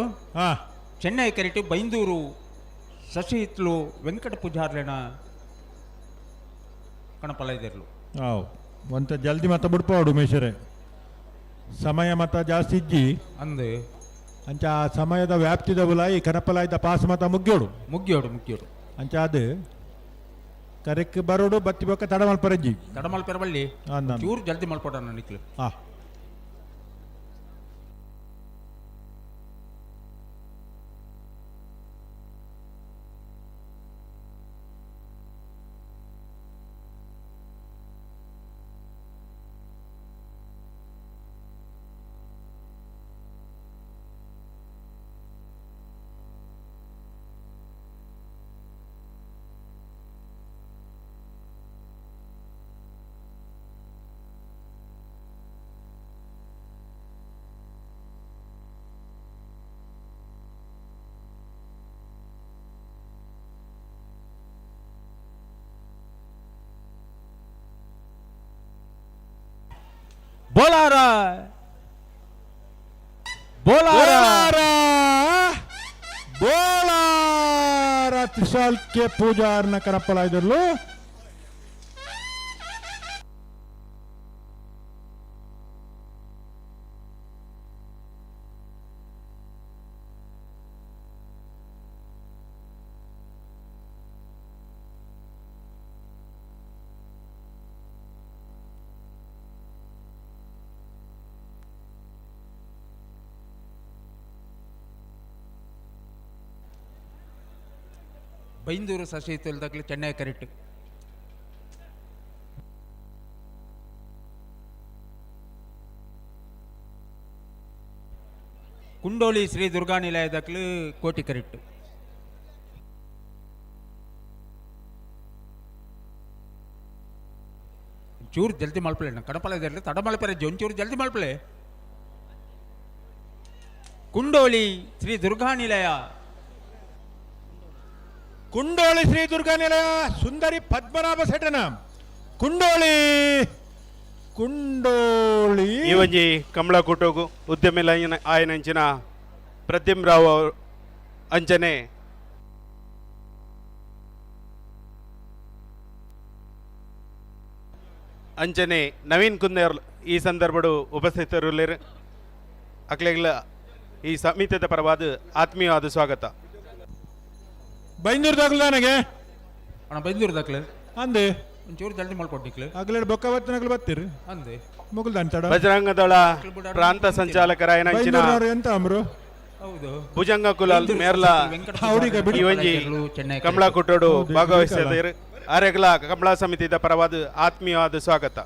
ಚೆನ್ನೈ ಕರಿಟು ಬೈಂದೂರು ಶಶಿಹಿತ್ಲು ವೆಂಕಟ ಪೂಜಾರ್ಯನ ಕಣಪಲ ಇದ್ದಿರ್ಲು. ಹಾವು ಒಂತ ಜಲ್ದಿ ಮತ್ತ ಬಿಡ್ಪಾಡು ಉಮೇಶರೇ, ಸಮಯ ಮತ ಜಾಸ್ತಿ ಇಜ್ಜಿ. ಅಂದು ಅಂಚ ಆ ಸಮಯದ ವ್ಯಾಪ್ತಿದ ಬುಲಾಯಿ ಕನಪಲಾಯ್ದ ಪಾಸ್ ಮತ ಮುಗ್ಯೋಡು. ಮುಗ್ಯೋಡು ಮುಗ್ಯೋಡು. ಅಂಚ ಅದು ಕರೆಕ್ ಬರೋಡು ಬತ್ತಿ ಬೊಕ್ಕ ತಡ ಮಲ್ಪರಜ್ಜಿ. ತಡ ಮಲ್ಪೆರಬಳ್ಳಿ. ಅಂದ. ಚೂರು ಜಲ್ದಿ ಮಲ್ಪಡೋಣ ನಿಕ್ಲು. ಹಾಂ. ಬೋಲಾರ ಬೋಲಾರ ಬೋಲಾರ ತ್ರಿಶಾಲ್ಕೆ ಪೂಜಾರ್ನ ಕನಪಲ ಇದ್ದಿರ್ಲು. ಬೈಂದೂರು ಶಶಿಹಿತ್ಲು ಚೆನ್ನೈ ಕರೆಕ್ಟ್. ಕುಂಡೋಲಿ ಶ್ರೀ ದುರ್ಗಾ ನಿಲಯದಕ್ಲು ಕೋಟಿ ಕರೆಕ್ಟ್. ಚೂರು ಜಲ್ದಿ ಮಲ್ಪಲೆ, ಕಡಪಲ ಇರಲಿ ತಡ ಮಲ್ಪರೆ, ಒಂಚೂರು ಜಲ್ದಿ ಮಲ್ಪಲೆ. ಕುಂಡೋಲಿ ಶ್ರೀ ದುರ್ಗಾ ನಿಲಯ. Kundoli Shri Durga ನಿಲಯ ಸುಂದರಿ ಪದ್ಮನಾಭ ಸೆಟನ ಕುಂಡೋಳಿ ಕುಂಡೋಳಿ. ಈ ಒಂಜಿ ಕಮಲ ಕೂಟೋಗು ಉದ್ಯಮಿ ಲೈನ್ ಆಯನಂಚಿನ ಪ್ರದ್ಯುಮ್ ರಾವ್ ಅವರು ಅಂಚನೆ ಅಂಚನೆ ನವೀನ್ ಕುಂದೇರ್ ಈ ಸಂದರ್ಭಡು ಉಪಸ್ಥಿತರುಲ್ಲೇರು. ಅಕ್ಲೆಗ್ಲ ಈ ಸಮಿತಿದ ಪರವಾದ ಆತ್ಮೀಯವಾದ ಸ್ವಾಗತ. ಬೈಂದೂರು ದಾಖಲು ನನಗೆ. ಅಣ್ಣ, ಬೈಂದೂರು ದಾಖಲೆ. ಅಂದೆ. ಒಂಚೂರು ಜಲ್ದಿ ಮಾಡ್ಕೊಟ್ಟಿಕ್ಲೆ. ಅಗಲೇಡ್ ಬೊಕ್ಕ ಬತ್ತಿನಗಲು ಬತ್ತೀರಿ. ಅಂದೆ. ಮುಗುಲ್ದಾನ್ ತಡ. ಬಜರಂಗ ದಳ ಪ್ರಾಂತ ಸಂಚಾಲಕರಾಯನಂಚಿನ ಬೈಂದೂರಿನವರು ಎಂತ ಅಮ್ರು? ಹೌದು. ಭುಜಂಗ ಕುಲಾಲ್ ಮೇರ್ಲ ಅವ್ರೀಗ ಬಿಡಿ. ಈ ಒಂಜಿ ಕಮಲಾ ಕುಟ್ಟೋಡು ಭಾಗವಹಿಸಿದರು. ಆರೆಗ್ಲ ಕಮಲಾ ಸಮಿತಿದ ಪರವಾದ ಆತ್ಮೀಯವಾದ ಸ್ವಾಗತ.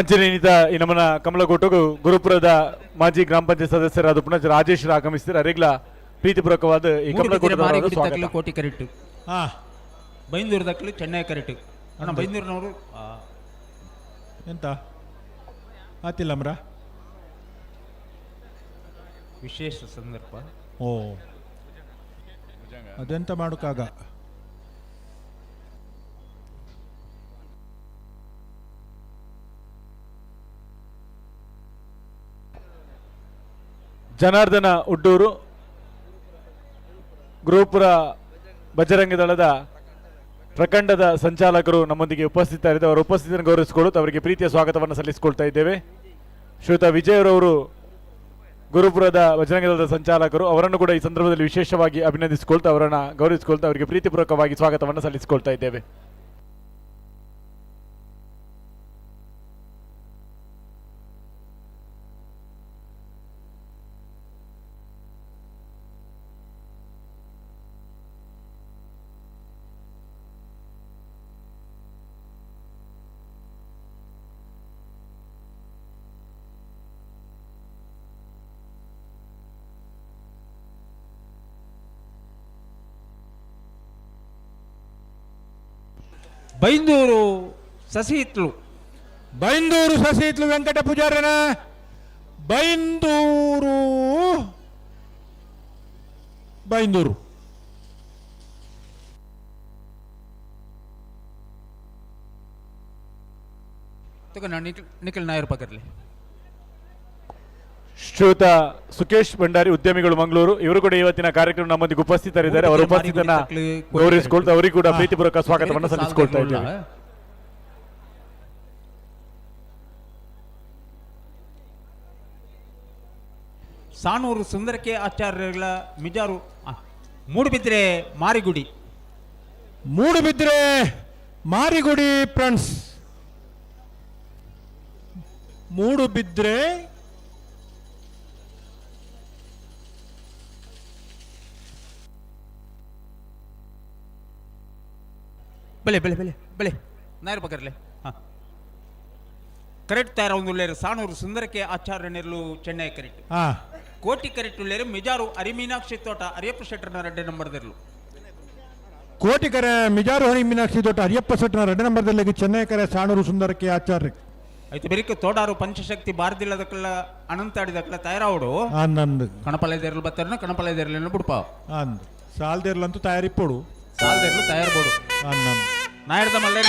ಅಂಚನೆ ಈ ನಮ್ಮನ ಕಮಲಕೋಟಗು ಗುರುಪುರದ ಮಾಜಿ ಗ್ರಾಮ ಪಂಚಾಯತ್ ಸದಸ್ಯರಾದ ಪುನಃ ರಾಜೇಶ್ ಆಗಮಿಸಿದರೆ ಅರೆಗ್ಲ ಪ್ರೀತಿಪೂರ್ವಕವಾದ ಈ ಕಮಲಕೋಟದ ಸ್ವಾಗತ. ಕೋಟಿ ಕರೆಕ್ಟ್. ಬೈಂದೂರು ದಕ್ಕಲು ಚೆನ್ನೈ ಕರೆಕ್ಟ್ ಅಣ್ಣ, ಬೈಂದೂರಿನವರು. ಎಂತ ಆತಿಲ್ಲ ಅಮ್ರ? ವಿಶೇಷ ಸಂದರ್ಭ. ಓ, ಅದೆಂತ ಮಾಡೋಕ್ಕಾಗ. ಜನಾರ್ದನ ಉಡ್ಡೂರು, ಗುರುಪುರ ಬಜರಂಗ ದಳದ ಪ್ರಖಂಡದ ಸಂಚಾಲಕರು ನಮ್ಮೊಂದಿಗೆ ಉಪಸ್ಥಿತರಿದ್ದು ಅವರ ಉಪಸ್ಥಿತಿಯನ್ನು ಗೌರವಿಸಿಕೊಳ್ಳುತ್ತಾ ಅವರಿಗೆ ಪ್ರೀತಿಯ ಸ್ವಾಗತವನ್ನು ಸಲ್ಲಿಸಿಕೊಳ್ತಾ ಇದ್ದೇವೆ. ಶ್ರೀಯುತ ವಿಜಯರವರು ಗುರುಪುರದ ಬಜರಂಗ ದಳದ ಸಂಚಾಲಕರು, ಅವರನ್ನು ಕೂಡ ಈ ಸಂದರ್ಭದಲ್ಲಿ ವಿಶೇಷವಾಗಿ ಅಭಿನಂದಿಸಿಕೊಳ್ತಾ ಅವರನ್ನು ಗೌರವಿಸಿಕೊಳ್ತಾ ಅವರಿಗೆ ಪ್ರೀತಿಪೂರ್ವಕವಾಗಿ ಸ್ವಾಗತವನ್ನು ಸಲ್ಲಿಸಿಕೊಳ್ತಾ ಇದ್ದೇವೆ. ಬೈಂದೂರು ಸಸಿಹಿತ್ಲು. ಬೈಂದೂರು ಸಸಿಹಿತ್ಲು ವೆಂಕಟ ಪೂಜಾರನ. ಬೈಂದೂರು ಬೈಂದೂರು. ತಗೊಂಡ ನಿಖಿಲ್ ನಿಖಿಲ್ ನಾಯರ್ ಪಕ್ಕದಲ್ಲಿ. ಶ್ರೀಯುತ ಸುಕೇಶ್ ಭಂಡಾರಿ, ಉದ್ಯಮಿಗಳು, ಮಂಗಳೂರು, ಇವರು ಕೂಡ ಇವತ್ತಿನ ಕಾರ್ಯಕ್ರಮ ನಮ್ಮೊಂದಿಗೆ ಉಪಸ್ಥಿತರಿದ್ದಾರೆ. ಅವರ ಉಪಸ್ಥಿತನ ಗೌರವಿಸಿಕೊಳ್ತಾ ಅವರಿಗೂ ಕೂಡ ಪ್ರೀತಿಪೂರ್ವಕ ಸ್ವಾಗತವನ್ನು ಸಲ್ಲಿಸಿಕೊಳ್ತಾ ಇದ್ದೇವೆ. ಸಾನೂರು ಸುಂದರಕ್ಕೆ ಆಚಾರ್ಯಗಳ ಮಿಜಾರು ಮೂಡುಬಿದ್ರೆ ಮಾರಿಗುಡಿ. ಮೂಡುಬಿದ್ರೆ ಮಾರಿಗುಡಿ ಫ್ರೆಂಡ್ಸ್. ಮೂಡುಬಿದ್ರೆ ಬೆಲೆ ಬೆಲೆ ಬೆಲೆ ಬೆಲೆ ನಾಯರ್ ಪಕ್ಕರ್ಲೆ. ಹಾಂ, ಕರೆಕ್ಟ್ ತಯಾರ ಒಂದು ಸಾನೂರು ಸುಂದರಕ್ಕೆ ಆಚಾರ್ಯ ನೆರಳು ಚೆನ್ನೈ ಕರೆಕ್ಟ್. ಕೋಟಿ ಕರೆಕ್ಟ್ ಉಳ್ಳೇರು ಮಿಜಾರು ಅರಿಮೀನಾಕ್ಷಿ ತೋಟ ಅರಿಯಪ್ಪ ಶೆಟ್ಟರ್ನ ರೆಡ್ಡೆ ನಂಬರ್ದಿರಲು. ಕೋಟಿಕರೆ ಮಿಜಾರು ಹರಿ ಮೀನಾಕ್ಷಿ ತೋಟ ಹರಿಯಪ್ಪ ಶೆಟ್ಟರ್ನ ರೆಡ್ಡೆ ನಂಬರ್ದಲ್ಲಿ ಚೆನ್ನೈ ಕರೆ ಸಾಣೂರು ಸುಂದರಕ್ಕೆ ಆಚಾರ್ಯ. ಆಯ್ತು, ಬೆರಿಕೆ ತೋಡಾರು ಪಂಚಶಕ್ತಿ ಬಾರದಿಲ್ಲದಕ್ಕೆಲ್ಲ ಅನಂತಾಡಿದಕ್ಕೆಲ್ಲ ತಯಾರಾವಡು. ಆನಂದ್. ಕಣಪಲೈದೇರ್ಲು ಬತ್ತಾರನ ಕಣಪಲೈದೇರ್ಲೇನು ಬಿಡ್ಪ. ಅಂದ್ ಸಾಲ್ದೇರ್ಲಂತೂ ತಯಾರಿಪ್ಪೋಡು. ಸಾಲ್ದೇರ್ಲು ತಯಾರ್ಬೋಡು. ಆನಂದ್. ನಾಯರ್ದ ಮಲ್ಲೆ.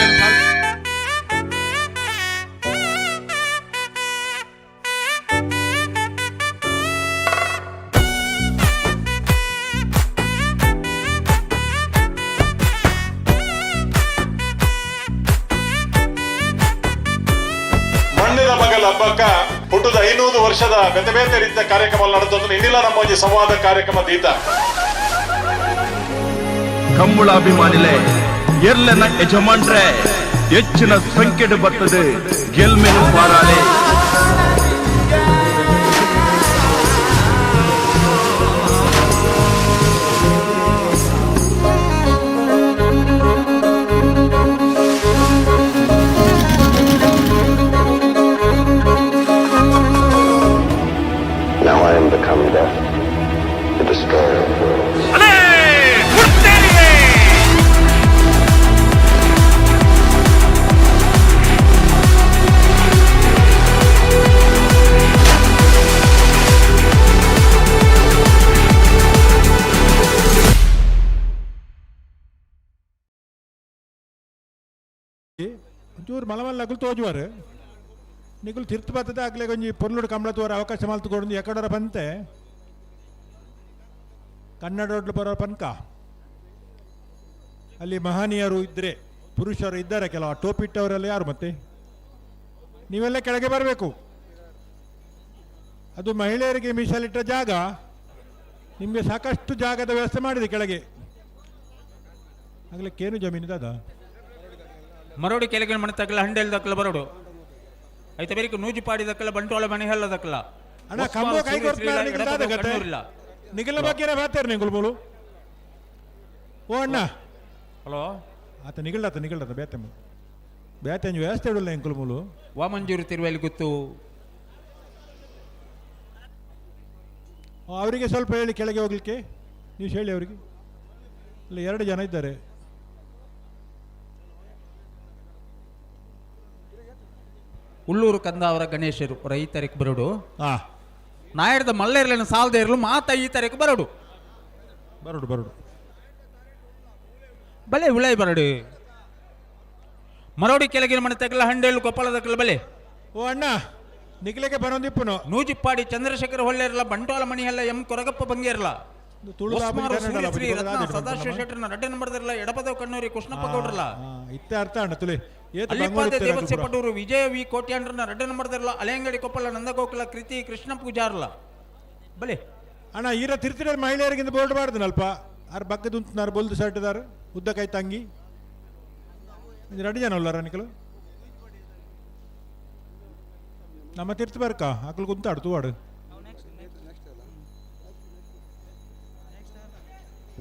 ಮಣ್ಣಿನ ಮಗಲ ಹಬ್ಬಕ್ಕ ಹುಟ್ಟದ 500 ವರ್ಷದ ಬೇತೆ ಬೇತೆ ರೀತಿಯ ಕಾರ್ಯಕ್ರಮ ನಡೆದದ್ದು ಇನ್ನಿಲ್ಲ ನಮ್ಮ ಒಂಜಿ ಸಂವಾದ ಕಾರ್ಯಕ್ರಮ ದೀತ. ಕಂಬುಳಾಭಿಮಾನಿಲೆ ಎರ್ಲೆನ ಯಜಮಾನ್ರೆ ಹೆಚ್ಚಿನ ಸಂಖ್ಯೆ ಬರ್ತದೆ ಗೆಲ್ಮೆನು ಪಾರಾಳೆ. Now I am become death, the destroyer of worlds. ಒಂಚೂರು ಮಲಮಲ್ಲಗುಲು ತೋಜುವಾರು. ನಿಗುಲು ತಿರ್ತು ಬರ್ತದೆ ಆಗ್ಲೇ ಒಂಜಿ ಪೊರ್ಲುಡು ಕಂಬಳ ತೋರ ಅವಕಾಶ ಮಲ್ತುಕೊಡು ಎಕಡೋರ ಬಂತೆ ಕನ್ನಡ ಬರೋ ಪನ್ಕ. ಅಲ್ಲಿ ಮಹನೀಯರು ಇದ್ದರೆ, ಪುರುಷರು ಇದ್ದಾರೆ ಕೆಲವು, ಟೋಪಿಟ್ಟವರೆಲ್ಲ ಯಾರು ಮತ್ತೆ? ನೀವೆಲ್ಲ ಕೆಳಗೆ ಬರಬೇಕು. ಅದು ಮಹಿಳೆಯರಿಗೆ ಮೀಸಲಿಟ್ಟ ಜಾಗ. ನಿಮಗೆ ಸಾಕಷ್ಟು ಜಾಗದ ವ್ಯವಸ್ಥೆ ಮಾಡಿದೆ ಕೆಳಗೆ. ಆಗ್ಲಿಕ್ಕೇನು ಜಮೀನು ದಾದ. ಮರೋಡಿ ಕೆಳಗಿನ ಮನೆ ತಕ್ಕಲ ಹಂಡೆಲ್ ದಕ್ಕಲ ಬರೋಡು ಐತ ಬೇರೆ ನೂಜುಪಾಡಿ ದಕ್ಕಲ ಬಂಟ್ವಾಳ ಮನೆ ಹಲ್ಲ ದಕ್ಕಲ. ಅಣ್ಣ, ಕಂಬ ಕೈ ಕೊಡ್ತಾರೆ. ನಿಗಲ ಬಗ್ಗೆ ಬಾತೇರು ನಿಗುಲ್ ಬೋಲು. ಓ ಅಣ್ಣ. ಹಲೋ. ಆತ ನಿಗಲ್ಡಾತ ನಿಗಲ್ಡಾತ ಬೇತೆ ಬೇತೆ ವ್ಯವಸ್ಥೆ ಇಡಲ್ಲ ಎಂಕುಲ್ ಮೂಲು. ವಾಮಂಜೂರು ತಿರುವಲ್ಲಿ ಗೊತ್ತು. ಅವರಿಗೆ ಸ್ವಲ್ಪ ಹೇಳಿ ಕೆಳಗೆ ಹೋಗ್ಲಿಕ್ಕೆ. ನೀವು ಹೇಳಿ ಅವರಿಗೆ. ಅಲ್ಲಿ ಎರಡು ಜನ ಇದ್ದಾರೆ. ಉಳ್ಳೂರು ಕಂದ ಅವರ ಗಣೇಶರು ಈ ತಾರೀಕು ಬರೋಡು. ನಾಯರ್ದ ಮಲ್ಲೇರ್ಲೇನು ಸಾಲದೇ ಇರಲು ಮಾತ ಈ ತಾರೀಕು ಬರೋಡು. ಬರೋಡು ಬರೋಡು. ಬಲೆ ಉಳೈ ಬರಡು. ಮರೋಡಿ ಕೆಳಗಿನ ಮನೆ ತಕ್ಕಲ ಹಂಡೇಳು ಕೊಪ್ಪಳದಕ್ಕಲ ಬಲೆ. ಓ ಅಣ್ಣ, ನಿಗ್ಲಿಕ್ಕೆ ಬರೋದಿಪ್ಪನು. ನೂಜಿಪ್ಪಾಡಿ ಚಂದ್ರಶೇಖರ ಹೊಳ್ಳೆರಲ ಬಂಟ್ವಾಳ ಮಣಿಯಲ್ಲ ಎಂ ಕೊರಗಪ್ಪ ಬಂಗೇರ್ಲ ತುಳು ಶ್ರೀ ರತ್ನ ಸದಾಶಿವ ಶೆಟ್ಟರ್ನ ರಡ್ಡೆ ನಂಬರ್ದಿರಲ ಎಡಪದವ್ ಕಣ್ಣೂರಿ ಕೃಷ್ಣಪ್ಪ ಗೌಡ್ರಲ್ಲ. ಇತ್ತೆ ಅರ್ಥ ಅಣ್ಣ ತುಳಿ. ಅಲ್ಲಿಪಾದೆ ದೇವಸ್ಯ ಪಟೂರು ವಿಜಯ ವಿ ಕೋಟ್ಯಾಂಡ್ರನ ರಡ್ಡೆ ನಂಬರ್ದಿರಲ ಅಲೆಯಂಗಡಿ ಕೊಪ್ಪಳ ನಂದಗೋಕುಲ ಕೃತಿ ಕೃಷ್ಣ ಪೂಜಾರ್ಲ ಬಲೆ. ಅಣ್ಣ, ಈರ ತಿರ್ತಿರ ಮಹಿಳೆಯರಿಗಿಂತ ಬೋರ್ಡ್ ಬಾರ್ದನಲ್ಪ. ಆರ್ ಬಗ್ಗದ ಉಂತುನಾರು ಬೊಲ್ದು ಶರ್ಟ್ದಾರು ಉದ್ದ ಕೈ ತಂಗಿ ಎರಡು ಜನ ಉಲ್ಲಾರ ನಿಕಲು. ನಮ್ಮ ತಿರ್ತು ಬರ್ಕ ಅಕ್ಲು ಕುಂತಾಡು ತೂವಾಡು.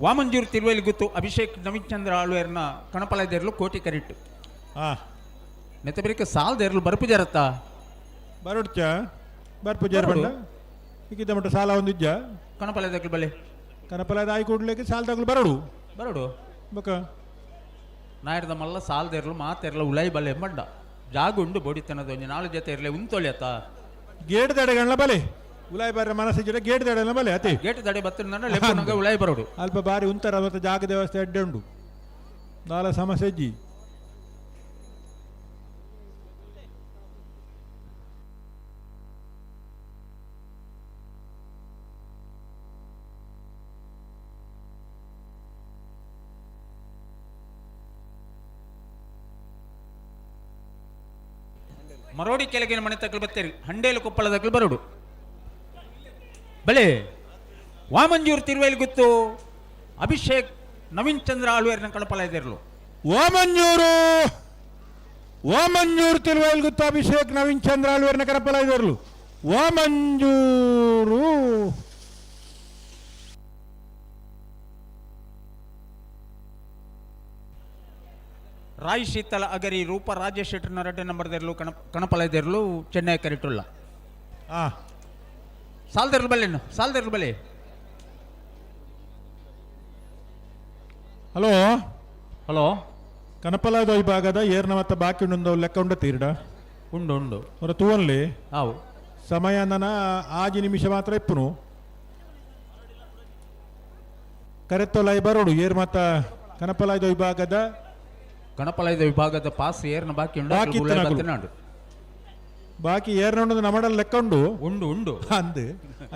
ವಾಮಂಜೂರು ತಿರುವಲ್ಲಿ ಗುತ್ತು ಅಭಿಷೇಕ್ ನವೀನ್ ಚಂದ್ರ ಆಳ್ವೇರ್ನ ಕಣಪಲದೇರ್ಲು ಕೋಟಿ ಕರಿಟ್ಟು. ನೆತ್ತಬರಿಕೆ ಸಾಲದೇರ್ಲು ಬರ್ಪು ಜರತ್ತ. ಬರೋಡ್ಚ ಬರ್ಪು ಜರ ಬಂಡ ಈಗಿದ್ದ ಮಟ್ಟ ಸಾಲ ಒಂದಿಜ್ಜ. ಕಣಪಲದಕ್ಲು ಬಲೆ. ಕಣಪಲದ ಆಯಿ ಕೂಡ್ಲಿಕ್ಕೆ ಸಾಲ ತಗಲು ಬರೋಡು. ಬರೋಡು. ಬೊಕ ನಾಯರ್ದ ಮಲ್ಲ ಸಾಲದೇರ್ಲು ಮಾತೆರ್ಲ ಉಲೈ ಬಲೆ ಬಂಡ ಜಾಗ ಉಂಡು ಬೋಡಿತನದ ಒಂಜಿ ನಾಲು ಜೊತೆ ಇರಲಿ ಉಂತೊಳಿಯತ್ತ. ಗೇಟ್ ದಡೆಗಳನ್ನ ಬಲೆ ಉಲಾಯಿ ಬರ್ರ ಮನಸ್ಸು ಜೊತೆ ಗೇಟ್ ದಡೆಗಳನ್ನ ಬಲೆ ಅತಿ. ಗೇಟ್ ದಡೆ ಬತ್ತಿನ ಉಲಾಯಿ ಬರೋಡು. ಅಲ್ಪ ಬಾರಿ ಉಂತರ ಮತ್ತೆ ಜಾಗದ ವ್ಯವಸ್ಥೆ ಅಡ್ಡೆ ಉಂಡು ನಾಲ ಸಮಸ್ಯೆ ಇಜ್ಜಿ. ಮರೋಡಿ ಕೆಳಗಿನ ಮನೆ ತಕ್ಕಲು ಬತ್ತೇರಿ ಹಂಡೇಲು ಕೊಪ್ಪಳದಕ್ಕಲು ಬರೋಡು ಬಲೆ. ವಾಮಂಜೂರು ತಿರುವೈಲ್ ಗುತ್ತು ಅಭಿಷೇಕ್ ನವೀನ್ ಚಂದ್ರ ಆಳ್ವೇರ್ನ ಕಣಪಲ ಇದ್ದಿರಲು. ವಾಮಂಜೂರು ವಾಮಂಜೂರು ತಿರುವೈಲ್ ಗುತ್ತು ಅಭಿಷೇಕ್ ನವೀನ್ ಚಂದ್ರ ಆಳ್ವೇರ್ನ ಕಣಪಲ ಇದ್ದಿರಲು. ವಾಮಂಜೂರು ರಾಯ್ ಶೀತಲ ಅಗರಿ ರೂಪ ರಾಜೇಶ್ ಶೆಟ್ಟರ್ನ ರಡ್ಡೆ ನಂಬರ್ದಿರಲು ಕಣ ಕಣಪಲ ಇದ್ದಿರಲು ಚೆನ್ನೈ ಕರಿಟುಲ್ಲ. ಸಾಲ್ದಿರ್ಲು ಬಲ್ಲೆ ಸಾಲ್ದಿರ್ಲು ಬಲೆ. ಹಲೋ. ಹಲೋ. ಕನಪಲಾದ ವಿಭಾಗದ ಏರ್ನ ಮತ್ತ ಬಾಕಿ ಉಂಡು ಲೆಕ್ಕ ಉಂಡ ತೀರ್ಡ. ಉಂಡು ಉಂಡು. ಅವರ ತೂವನ್ಲಿ. ಹಾವು. ಸಮಯ ನನ್ನ ಆಜಿ ನಿಮಿಷ ಮಾತ್ರ ಇಪ್ಪುನು. ಕರೆತ್ತೊಲೈ ಬರೋಡು ಏರ್ ಮತ್ತ ಕನಪಲಾಯ್ದ ವಿಭಾಗದ. ಕಣಪಲೈದ ವಿಭಾಗದ ಪಾಸ್ ಏರ್ನ ಬಾಕಿ ಉಂಡು ಬಾಕಿ ಇತ್ತು. ಬಾಕಿ ಏರ್ನ ಉಂಡು ನಮ್ಮಡಲ್ ಲೆಕ್ಕ ಉಂಡು. ಉಂಡು ಉಂಡು. ಅಂದು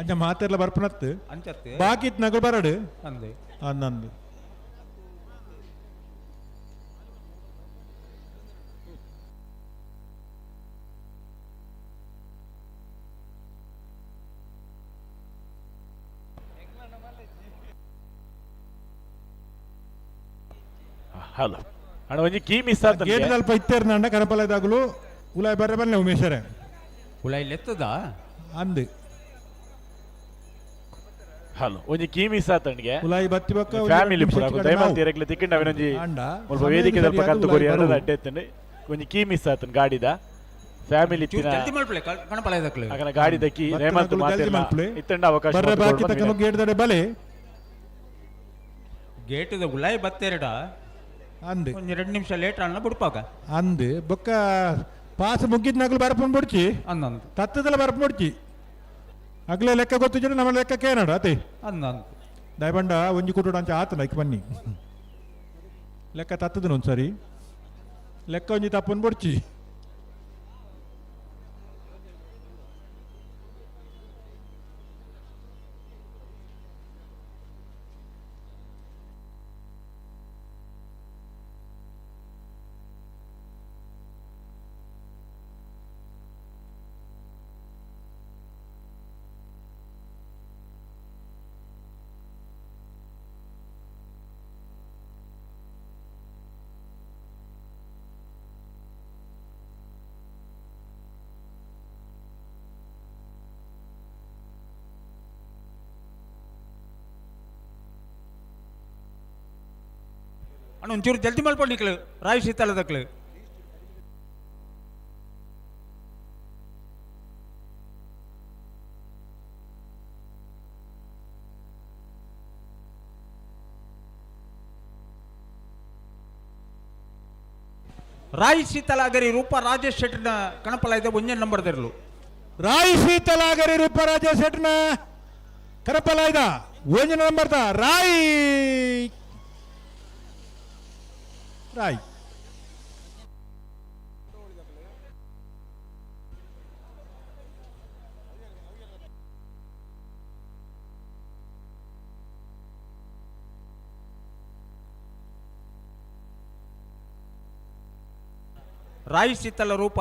ಅಂಚ ಮಾತೆರ್ಲ ಬರ್ಪನತ್ತು. ಅಂಚತ್ತೆ. ಬಾಕಿ ಇತ್ತು ನಗಲು ಬರಡು. ಅಂದೆ. ಅಂದಂದು. ಹಲೋ ಅಣ್ಣ, ಒಂಜಿ ಕೀ ಮಿಸ್ ಆತ. ಗೇಟ್ ಅಲ್ಪ ಇತ್ತೇರ್ನಂಡ ಕನಪಲದಾಗಲು ಉಲಾಯ್ ಬರ್ರೆ ಬನ್ನಿ ಉಮೇಶರೇ. ಉಲಾಯಿ ಲೆತ್ತದ. ಅಂದು. ಹಲೋ, ಒಂಜಿ ಕೀ ಮಿಸ್ ಆತಣ್ಗೆ. ಉಲಾಯಿ ಬತ್ತಿ ಬೊಕ್ಕ ಫ್ಯಾಮಿಲಿ ಪೂರ ದಯಮಾಲ್ತಿ ಎರಗ್ಲೆ ತಿಕ್ಕಿಂಡ ಅವಿನೊಂಜಿ ಅಂಡ ಮುಲ್ಪ ವೇದಿಕೆ ದಲ್ಪ ಕಂತು ಕೊರಿ ಎರಡು ಅಡ್ಡೆ ಎತ್ತಂಡು ಒಂಜಿ ಕೀ ಮಿಸ್ ಆತನ್ ಗಾಡಿದ ಫ್ಯಾಮಿಲಿ ಜಲ್ದಿ ಮಲ್ಪಲೆ ಕಣಪಲೈದಕ್ಲು. ಅಗನ ಗಾಡಿದ ಕೀ ದಯಮಾಲ್ತು ಮಾತೆರ್ಲ ಇತ್ತಂಡ ಅವಕಾಶ ಬರ್ರೆ ಬಾಕಿ ತಕ್ಕನು ಗೇಟ್ ದಡೆ ಬಲೆ. ಗೇಟದ ಉಲಾಯಿ ಬತ್ತೆರಡ. ಅಂದು. ಒಂಜಿ 2 ನಿಮಿಷ ಲೇಟ್ ಅಣ್ಣ ಬುಡ್ಪಾಗ. ಅಂದು ಬೊಕ್ಕ ಪಾಸ್ ಮುಗ್ಗಿದ ನಗಲು ಬರ್ಪನ್ ಬಿಡ್ಚಿ. ಅಂದಂದು. ತತ್ತದಲ್ಲ ಬರ್ಪನ್ ಬಿಡ್ಚಿ. ಅಗ್ಲೆ ಲೆಕ್ಕ ಗೊತ್ತಿದ್ರೆ ನಮ್ಮ ಲೆಕ್ಕ ಕೇನಡ ಅತಿ. ಅಂದಂದು. ದಯಬಂಡ ಒಂಜಿ ಕುಟುಡ ಅಂಚ ಆತ ಲೈಕ್ ಬನ್ನಿ ಲೆಕ್ಕ ತತ್ತದನ ಒಂದ್ಸರಿ. ಲೆಕ್ಕ ಒಂಜಿ ತಪ್ಪನ್ ಬೊಡ್ಚಿ. ಅಣ್ಣ ಒಂಚೂರು ಜಲ್ದಿ ಮಲ್ಪೊಂಡು ನಿಕ್ಲು ರಾಯಿ ಶೀತಲದಕ್ಲು. ರಾಯಿ ಶೀತಲಾಗರಿ ರೂಪ ರಾಜೇಶ್ ಶೆಟ್ಟಿನ ಕಣಪಲ ಇದೆ ಒಂಜೇ ನಂಬರ್ ದಿರಲು. ರಾಯಿ ಶೀತಲಾಗರಿ ರೂಪ ರಾಜೇಶ್ ಶೆಟ್ಟಿನ ಕರಪಲಾಯ್ದ ಒಂಜಿ number the Rai Rai. Rai Sheetala Roopa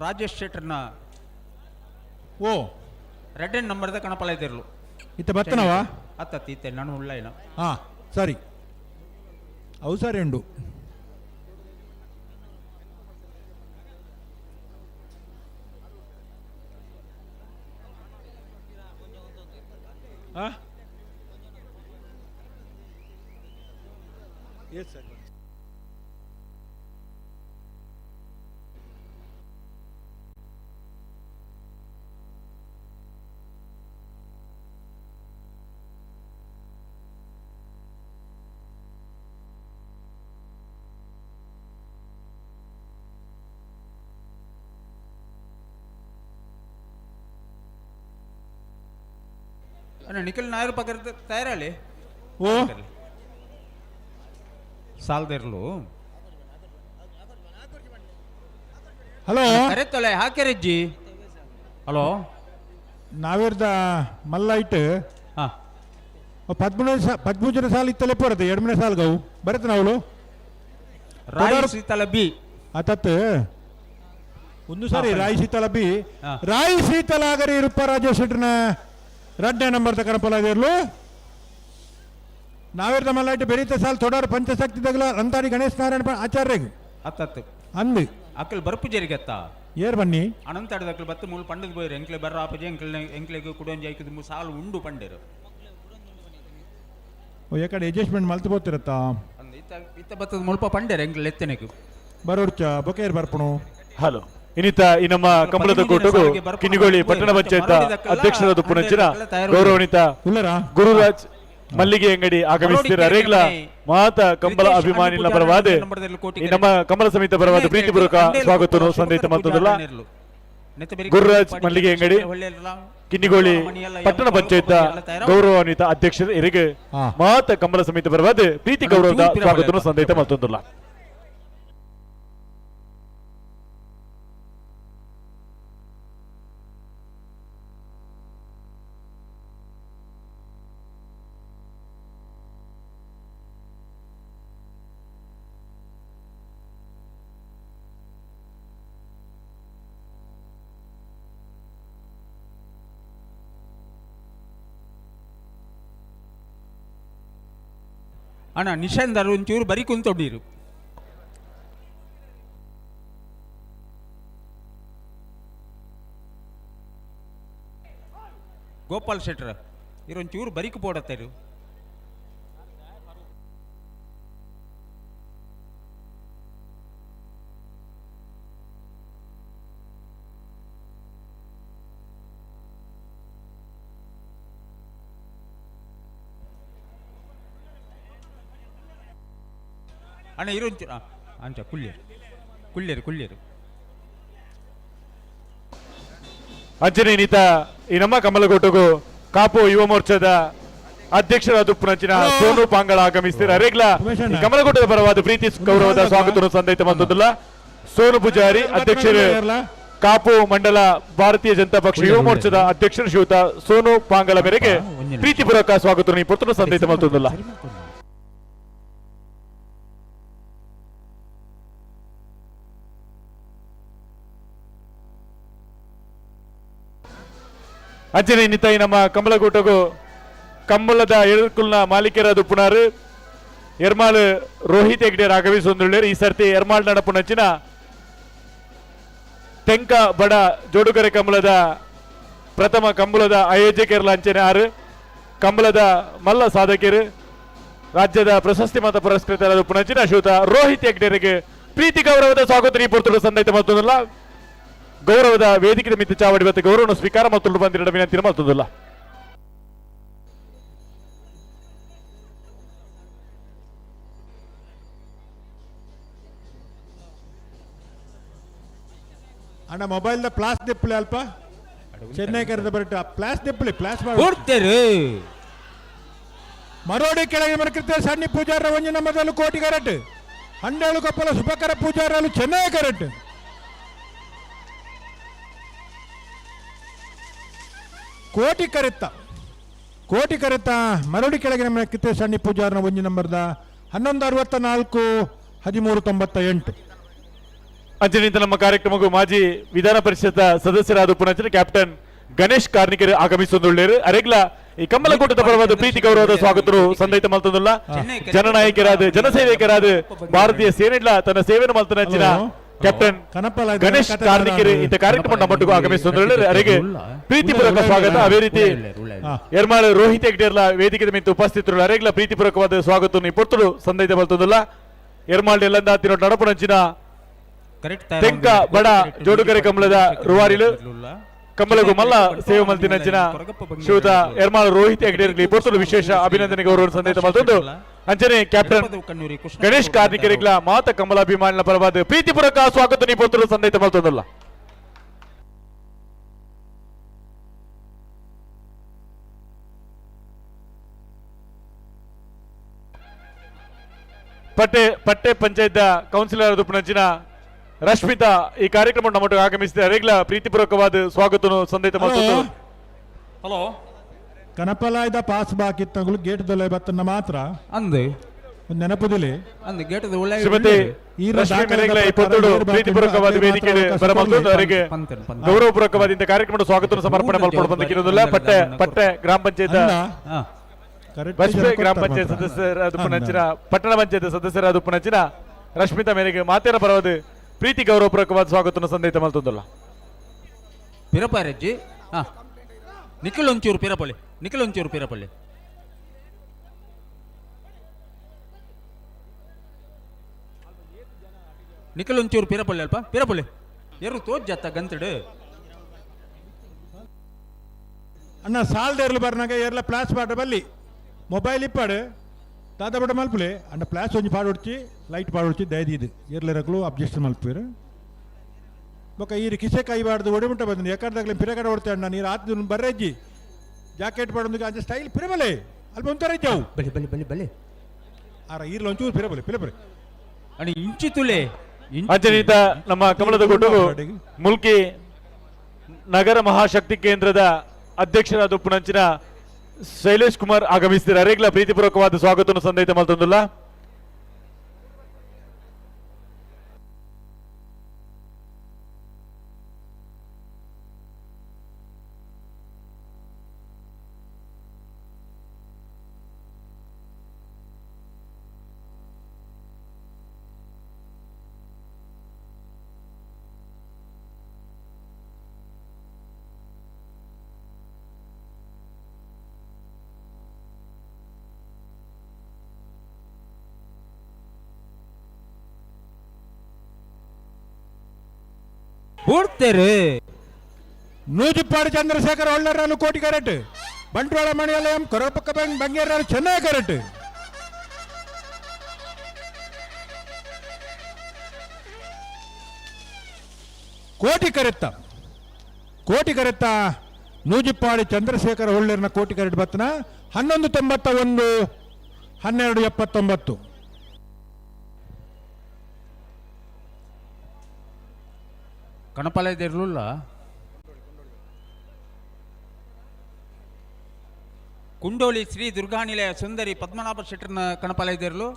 Rajesh ಶೆಟ್ಟರ್ನ ಓ ರೆಡ್ ನಂಬರ್ದ ಕಣಪಲ ಇದ್ದಿರಲು. ಇತ್ತ ಬತ್ತನವ? ಅತ್ತ ಇತ್ತೆ ನಾನು ಉಳ್ಳೈನ. ಹಾ ಸರಿ, ಅವು ಸರಿ ಉಂಡು. ಹಾ ಎಸ್ ಸರ್. ಅಣ್ಣ ನಿಖಿಲ್ ನಾಯರ್ ಪಕ್ಕದ ತಯಾರಾಳಿ. ಓ ಸಾಲದಿರ್ಲು. ಹಲೋ ಕರೆತ್ತೊಲೆ ಹಾಕ್ಯಾರಜ್ಜಿ. ಹಲೋ ನಾವೇರ್ದ ಮಲ್ಲೈಟ್ ಹಾ 13 ಸಾಲ ಇತ್ತಲೆ ಪೋರದು 2ನೇ ಸಾಲ್ಗವು ಬರತ್ತ ನಾವು ರಾಯಿ ಶೀತಲ ಬಿ ಆತತ್ ಒಂದು ಸಾರಿ ರಾಯಿ ಶೀತಲ ಬಿ ರಾಯಿ ಶೀತಲಾಗರಿ ರೂಪ ರಾಜೇಶ್ ಶೆಟ್ಟರ್ನ ರಡ್ಡನೇ ನಂಬರ್ ತಕರಪಲಾದಿರ್ಲು. ನಾವೇರ್ದ ಮಲ್ಲೈಟ್ ಬೆರೀತ ಸಾಲ್ ತೊಡಾರು ಪಂಚಶಕ್ತಿ ದಗಲ ಅಂತಾಡಿ ಗಣೇಶ್ ನಾರಾಯಣ ಆಚಾರ್ಯಗ್ ಅತ್ತತ್ತು ಅಂದು ಅಕ್ಕಲ್ ಬರಪು ಜರಿಗತ್ತ ಏರ್ ಬನ್ನಿ ಅನಂತಾಡದ ಅಕ್ಕಲ್ ಬತ್ತು ಮೂಲು ಪಂಡದ ಬೋಯ್ರು ಎಂಕ್ಲೆ ಬರ್ರ ಆಪಜೆ ಎಂಕ್ಲೆ ಎಂಕ್ಲೆಗ್ ಕುಡೊಂಜಿ ಐಕದ ಮೂ ಸಾಲು ಉಂಡು ಪಂಡೇರು. ಓ ಯಾಕಡೆ ಅಡ್ಜಸ್ಟ್ಮೆಂಟ್ ಮಲ್ತು ಬೋತಿರತ್ತ ಅಂದ್ ಇತ್ತ ಇತ್ತ ಬತ್ತದ ಮುಲ್ಪ ಪಂಡೇರು ಎಂಕ್ಲೆ ಎತ್ತನೆಗ್ ಬರೋರ್ಚ ಬೊಕೇರ್ ಬರ್ಪಣು. ಹಲೋ ಇನ್ನಿತ ಈ ನಮ್ಮ ಕಂಬಳದ ಕೂಟಗೂ ಕಿನ್ನಿಗೋಳಿ ಪಟ್ಟಣ ಪಂಚಾಯತ್ ಅಧ್ಯಕ್ಷರಾದ ಪುಣಂಚಿನ ಗೌರವಾನ್ವಿತ ಗುರುರಾಜ್ ಮಲ್ಲಿಗೆ ಅಂಗಡಿ ಆಗಮಿಸುತ್ತೀರ. ರೇಗ್ಲ ಮಾತ ಕಂಬಳ ಅಭಿಮಾನಿನ ಪರವಾದ ಈ ನಮ್ಮ ಕಮಲ ಸಮಿತಿ ಪರವಾದ ಪ್ರೀತಿಪೂರ್ವಕ ಸ್ವಾಗತವನ್ನು ಸಂದೇಶ ಮಾಡ್ತದಲ್ಲ. ಗುರುರಾಜ್ ಮಲ್ಲಿಗೆ ಅಂಗಡಿ ಕಿನ್ನಿಗೋಳಿ ಪಟ್ಟಣ ಪಂಚಾಯತ್ ಗೌರವಾನ್ವಿತ ಅಧ್ಯಕ್ಷರು ಇರಿಗೆ ಮಾತ ಕಂಬಳ ಸಮಿತಿ ಪರವಾದ ಪ್ರೀತಿ ಗೌರವದ ಸ್ವಾಗತವನ್ನು ಸಂದೇಶ ಮಾಡ್ತದಲ್ಲ. ಅಣ್ಣ ನಿಶಾಂದರ್ ಒಂಚೂರು ಬರಿ ಕುಂತೊಂಡಿರು. ಗೋಪಾಲ್ ಶೆಟ್ರ ಇರೊಂಚೂರು ಬರಿಕು ಪೋಡತ್ತರು. ಅಣ್ಣ ಇರೊಂಚೂರು ಅಂಚ ಕುಳ್ಳಿರು ಕುಳ್ಳಿರು ಕುಳ್ಳಿರು. ಅಂಚನೆ ನೀತ ಈ ನಮ್ಮ ಕಮಲಗೋಟಗು ಕಾಪು ಯುವ ಮೋರ್ಚಾದ ಅಧ್ಯಕ್ಷರಾದ ಪುನಂಚಿನ ಸೋನು ಪಾಂಗಳ ಆಗಮಿಸ್ತೀರ. ರೇಗ್ಲ ಕಮಲಗೋಟದ ಪರವಾದ ಪ್ರೀತಿ ಗೌರವದ ಸ್ವಾಗತವನ್ನು ಸಂದೈತ ಬಂದದಲ್ಲ. Sonu Poojary ಅಧ್ಯಕ್ಷರು ಕಾಪು ಮಂಡಲ ಭಾರತೀಯ ಜನತಾ ಪಕ್ಷ ಯುವ ಮೋರ್ಚಾದ ಅಧ್ಯಕ್ಷರು ಶ್ರೀಯುತ ಸೋನು ಪಾಂಗಲ ಮೇರೆಗೆ ಪ್ರೀತಿಪೂರ್ವಕ ಸ್ವಾಗತ ಪುತ್ರ ಸಂದೇಶ ಮಲ್ತೊಂದುಲ್ಲ. ಅಂಚನೆ ನಿತಾಯಿ ನಮ್ಮ ಕಂಬಳಗೂಟಗು ಕಂಬಳದ ಎಳುಕುಲ್ನ ಮಾಲೀಕರಾದ ಪುನಾರು ಎರ್ಮಾಲ್ ರೋಹಿತ್ ಹೆಗ್ಡೆ ರಾಘವಿಸೊಂದುಳ್ಳೇರು. ಈ ಸರ್ತಿ ಎರ್ಮಾಲ್ ನಡಪುನಂಚಿನ ತೆಂಕ ಬಡ ಜೋಡುಗರೆ ಕಂಬಳದ ಪ್ರಥಮ ಕಂಬಳದ ಆಯೋಜಕರ್ಲ ಅಂಚನೆ ಆರು ಕಂಬಳದ ಮಲ್ಲ ಸಾಧಕರು ರಾಜ್ಯದ ಪ್ರಶಸ್ತಿ ಮತ ಪುರಸ್ಕೃತರಾದ ಪುನಂಚಿನ ಶ್ರೀಯುತ ರೋಹಿತ್ ಹೆಗ್ಡೆರಿಗೆ ಪ್ರೀತಿ ಗೌರವದ ಸ್ವಾಗತ ಈ ಪುರ್ತುಡು ಸಂದೈತ ಮತ್ತೊಂದಲ್ಲ ಗೌರವದ ವೇದಿಕೆ ಮಿತ್ತ ಚಾವಡಿ ಮತ್ತು ಗೌರವವನ್ನು ಸ್ವೀಕಾರ ಮತ್ತು ಬಂದಿರಡ ವಿನಂತಿ ಮತ್ತೊಂದಲ್ಲ. ಅಣ್ಣ ಮೊಬೈಲ್ the ಪ್ಲಾಸ್ ದಿಪ್ಪಲಿ ಅಲ್ಪ ಚೆನ್ನೈ ಕರೆದ ಬರಟ ಪ್ಲಾಸ್ ದಿಪ್ಪಲಿ ಪ್ಲಾಸ್ ಕೊಡ್ತೇರು. ಮರೋಡಿ ಕೆಳಗೆ ಮರಕೃತ ಸಣ್ಣ ಪೂಜಾರ ಒಂಜಿ ನಮ್ಮದಲ್ಲೂ ಕೋಟಿ ಕರೆಟ್ ಹನ್ನೆರಡು ಕೊಪ್ಪಲ ಶುಭಕರ ಪೂಜಾರಲು ಚೆನ್ನೈ ಕರೆಟ್ ಕೋಟಿ ಕರೆತ್ತ ಕೋಟಿ ಕರೆತ್ತ ಮರೋಡಿ ಕೆಳಗಿನ ಮರಕೃತ ಸಣ್ಣ ಪೂಜಾರನ ಒಂಜಿ ನಂಬರ್ದ 1164 1398. ಅಂಚನಿಂದ ನಮ್ಮ ಕಾರ್ಯಕ್ರಮಕ್ಕೂ ಮಾಜಿ ವಿಧಾನ ಪರಿಷತ್ ಸದಸ್ಯರಾದ ಪುನಂಚನ ಕ್ಯಾಪ್ಟನ್ ಗಣೇಶ್ ಕಾರ್ನಿಕರು ಆಗಮಿಸೊಂದುಳ್ಳೇರು. ಅರೆಗ್ಲ ಈ ಕಮ್ಮಲಕೂಟದ ಪರವಾದ ಪ್ರೀತಿ ಗೌರವದ ಸ್ವಾಗತರು ಸಂದೈತ ಮಲ್ತೊಂದುಲ್ಲ. ಜನನಾಯಕರಾದ ಜನಸೇವಕರಾದ ಭಾರತೀಯ ಸೇನೆಡ್ಲ ತನ್ನ ಸೇವೆಯನ್ನು ಮಲ್ತನಂಚಿನ ಕ್ಯಾಪ್ಟನ್ ಗಣೇಶ್ ಕಾರ್ನಿಕರು ಇಂಥ ಕಾರ್ಯಕ್ರಮ ನಮ್ಮೊಟ್ಟಿಗೂ ಆಗಮಿಸೊಂದುಳ್ಳೇರು. ಅರೆಗೆ ಪ್ರೀತಿಪೂರ್ವಕ ಸ್ವಾಗತ. ಅದೇ ರೀತಿ ಎರ್ಮಾಳು ರೋಹಿತ್ ಹೆಗ್ಡೇರ್ಲ ವೇದಿಕೆ ಮಿಂತು ಉಪಸ್ಥಿತರು ಅರೆಗ್ಲ ಪ್ರೀತಿಪೂರ್ವಕವಾದ ಸ್ವಾಗತವನ್ನು ಪೊರ್ತುಡು ಸಂದೈತ ಮಲ್ತೊಂದುಲ್ಲ. ಎರ್ಮಾಳ್ ಎಲ್ಲಂದ ತಿನ್ನೋಟ್ ನಡಪುನಂಚಿನ ತೆಂಕ ಬಡ ಜೋಡುಗರೆ ಕಮಲದ ರುವಾರಿಲು ಕಮಲಗು ಮಲ್ಲ ಸೇವೆ ಮಲ್ತಿನಂಚಿನ ಶ್ರೀಯುತ ಎರ್ಮಾಳು ರೋಹಿತ್ ಹೆಗ್ಡೇರ್ಲಿ ಪೊರ್ತುಡು ವಿಶೇಷ ಅಭಿನಂದನೆ ಗೌರವ ಸಂದೇಶ ಮಲ್ತೊಂದು ಅಂಚನೆ ಕ್ಯಾಪ್ಟನ್ ಗಣೇಶ್ ಕಾರ್ನಿಕರಿಗ್ಲ ಮಾತ ಕಮಲಾಭಿಮಾನಿನ ಪರವಾದ ಪ್ರೀತಿಪೂರ್ವಕ ಸ್ವಾಗತ ನೀ ಪೊರ್ತುಡು ಸಂದೇಶ ಮಲ್ತೊಂದಲ್ಲ. ಪಟ್ಟೆ ಪಟ್ಟೆ ಪಂಚಾಯತ್ ಕೌನ್ಸಿಲರ್ ದುಪ್ಪನಂಚಿನ ರಶ್ಮಿತಾ ಈ ಕಾರ್ಯಕ್ರಮ ನಮ್ಮೊಟ್ಟಿಗೆ ಆಗಮಿಸಿದ ಅರೆಗ್ಲ ಪ್ರೀತಿಪೂರ್ವಕವಾದ ಸ್ವಾಗತನು ಸಂದೇಶ ಮಲ್ತೊಂದು. ಹಲೋ ಕನಪಲಾಯ್ದ ಪಾಸ್ ಬಾಕಿ ತಗುಲು ಗೇಟ್ ದೊಲೆ ಬತ್ತನ್ನ ಮಾತ್ರ ಅಂದು ಒಂದು ನೆನಪುದಿಲಿ ಅಂದು ಗೇಟ್ ಒಳ್ಳೆ ಶ್ರೀಮತಿ ರಶ್ಮಿ ಮೆರೆಗ್ಲ ಈ ಪೊತ್ತುಡು ಪ್ರೀತಿಪೂರ್ವಕವಾದ ವೇದಿಕೆ ಬರಮಲ್ತೊಂದು ಅವರಿಗೆ ಗೌರವಪೂರ್ವಕವಾದ ಇಂಥ ಕಾರ್ಯಕ್ರಮದ ಸ್ವಾಗತವನ್ನು ಸಮರ್ಪಣೆ ಮಲ್ಪಡು ಬಂದಕ್ಕಿರುವುದಿಲ್ಲ. ಪಟ್ಟೆ ಪಟ್ಟೆ ಗ್ರಾಮ ಪಂಚಾಯತ್ ಬಸ್ಪೆ ಗ್ರಾಮ ಪಂಚಾಯತ್ ಸದಸ್ಯರಾದ ಪುನಂಚಿನ ಪಟ್ಟಣ ಪಂಚಾಯತ್ ಸದಸ್ಯರಾದ ಪುನಂಚಿನ ರಶ್ಮಿತಾ ಮೇರೆಗೆ ಮಾತೇನ ಪರವಾದ ಪ್ರೀತಿ ಗೌರವಪೂರ್ವಕವಾದ ಸ್ವಾಗತವನ್ನು ಸಂದೇಶ ಮಲ್ತೊಂದಲ್ಲ. ಪಿರಪಾರಜ್ಜಿ ಹಾ ನಿಖಿಲ್ ಒಂಚೂರು ಪಿರಪಳ್ಳಿ ನಿಖಿಲ್ ಒಂಚೂರು ಪಿರಪಳ್ಳಿ ನಿಖಿಲ್ ಒಂಚೂರು ಪಿರಪಳ್ಳಿ ಅಲ್ಪ ಪಿರಪಳ್ಳಿ ಎರು ತೋಜ್ ಜತ್ತ ಗಂತಡು. ಅಣ್ಣ ಸಾಲ್ದ ಎರ್ಲು ಬರ್ನಾಗ ಎರ್ಲ ಪ್ಲಾಸ್ ಪಾಡ ಬಲ್ಲಿ ಮೊಬೈಲ್ ಇಪ್ಪಾಡು ತಾತ ಬಡ ಮಲ್ಪುಲೆ ಅಣ್ಣ ಪ್ಲಾಸ್ ಒಂಜಿ ಪಾಡೊಡ್ಚಿ ಲೈಟ್ ಪಾಡೊಡ್ಚಿ ದಯದೀದು ಎರ್ಲೆರಕ್ಲು ಅಬ್ಜೆಕ್ಷನ್ ಮಲ್ಪೇರು ಬೊಕ ಈರು ಕಿಸೆ ಕೈ ಬಾರ್ದು ಒಡಿಮುಟ್ಟ ಬಂದು ಎಕ್ಕಡ್ದಾಗ್ಲೆ ಪಿರಗಡೆ ಹೊಡ್ತೆ ಅಣ್ಣ ನೀರು ಆತ ಬರ್ರೆಜ್ಜಿ ಜಾಕೆಟ್ ಪಾಡೊಂದು ಅಂಚೆ ಸ್ಟೈಲ್ ಪಿರಬಲೆ ಅಲ್ಪ ಒಂಥರ ಇದ್ದಾವು ಬಲೆ ಬಲೆ ಬಲೆ ಬಲೆ ಆರ ಈರ್ಲ ಒಂಚೂರು ಪಿರಬಲೆ ಪಿರಬಲೆ ಅಣ್ಣ ಇಂಚಿ ತುಲೆ ಅಂಚನೀತ ನಮ್ಮ ಕಮಲದ ಗುಡ್ಡಗು ಮುಲ್ಕಿ ನಗರ ಮಹಾಶಕ್ತಿ ಕೇಂದ್ರದ ಅಧ್ಯಕ್ಷರಾದ ಉಪ್ಪುನಂಚಿನ ಶೈಲೇಶ್ ಕುಮಾರ್ ಆಗಮಿಸಿದ್ದಾರೆ. ಅರೆಗ್ಲ ಪ್ರೀತಿಪೂರ್ವಕವಾದ ಸ್ವಾಗತವನ್ನು ಸಂದೇಶ ಮಲ್ತೊಂದುಲ್ಲ. ಬೂಡ್ತೇರು. ನೂಜಿಪ್ಪಾಡು ಚಂದ್ರಶೇಖರ್ ಒಳ್ಳರಾಲು ಕೋಟಿ ಕರೆಟ್ ಬಂಟ್ವಾಳ ಮಣಿಯಲಯಂ ಕೊರಪಕ್ಕ ಬಂಗೇರಾಲು ಚೆನ್ನೈ ಕರೆಟ್ ಕೋಟಿ ಕರೆತ್ತ ಕೋಟಿ ಕರೆತ್ತ ನೂಜಿಪ್ಪಾಡಿ ಚಂದ್ರಶೇಖರ ಒಳ್ಳೇರ್ನ ಕೋಟಿ ಕರೆಟ್ ಬತ್ತನ 1191 1279. ಕಣಪಾಲಯದಿರ್ಲಿಲ್ಲ. ಕುಂಡೋಳಿ ಶ್ರೀ ದುರ್ಗಾನಿಲಯ ಸುಂದರಿ ಪದ್ಮನಾಭ ಶೆಟ್ಟರ್ನ ಕಣಪಾಲಯದಿರ್ಲು.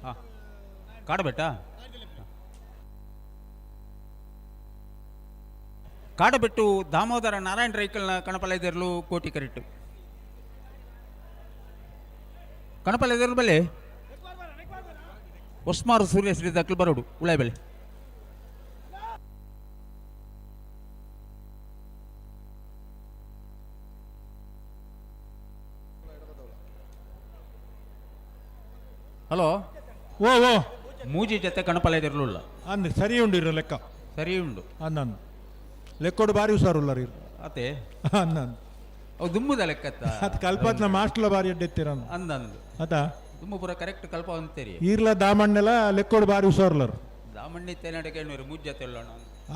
ಹಾಂ, ಕಾಡಬೆಟ್ಟ ಕಾಡಬೆಟ್ಟು ದಾಮೋದರ ನಾರಾಯಣ ರೈಕಲ್ನ ಕಣಪಾಲಯದಿರ್ಲು ಕೋಟಿ ಕರಿಟ್ಟು ಕಣಪಾಲಯದಿರ್ಲು ಬಲೆ ಹೊಸ್ಮಾರು ಸೂರ್ಯ ಶ್ರೀ ದಕ್ಲು ಬರೋಡು ಉಳಾಯ ಬೆಲೆ. ಹಲೋ. ಓ ಓ ಮೂಜಿ ಜೊತೆ ಕಣಪಾಲಯದಿರ್ಲಿಲ್ಲ. ಅಂದ್ ಸರಿ ಉಂಡು ಇರೋ ಲೆಕ್ಕ. ಸರಿ ಉಂಡು. ಅಂದನ್ ಲೆಕ್ಕೋಡು ಬಾರಿ ಹುಷಾರುಲ್ಲ ರೀ. ಅತೆ. ಅಂದನ್ ಅವು ದುಮ್ಮುದ ಲೆಕ್ಕತ್ತ. ಅದು ಕಲ್ಪತ್ನ ಮಾಸ್ಟ್ಲ ಬಾರಿ ಅಡ್ಡೆತ್ತೀರ. ಅಂದಂದು. ಅತ. ದುಮ್ಮು ಪೂರ ಕರೆಕ್ಟ್ ಕಲ್ಪ ಅಂತೀರಿ. ಈರ್ಲ ದಾಮಣ್ಣೆಲ್ಲ ಲೆಕ್ಕೋಡು ಬಾರಿ ಹುಷಾರುಲ್ಲರು. ದಾಮಣ್ಣಿ ತೇನಾಡಕ್ಕೆ ಕೇಳುವರು ಮೂಜಿ ಜೊತೆ ಉಳ್ಳೋಣ.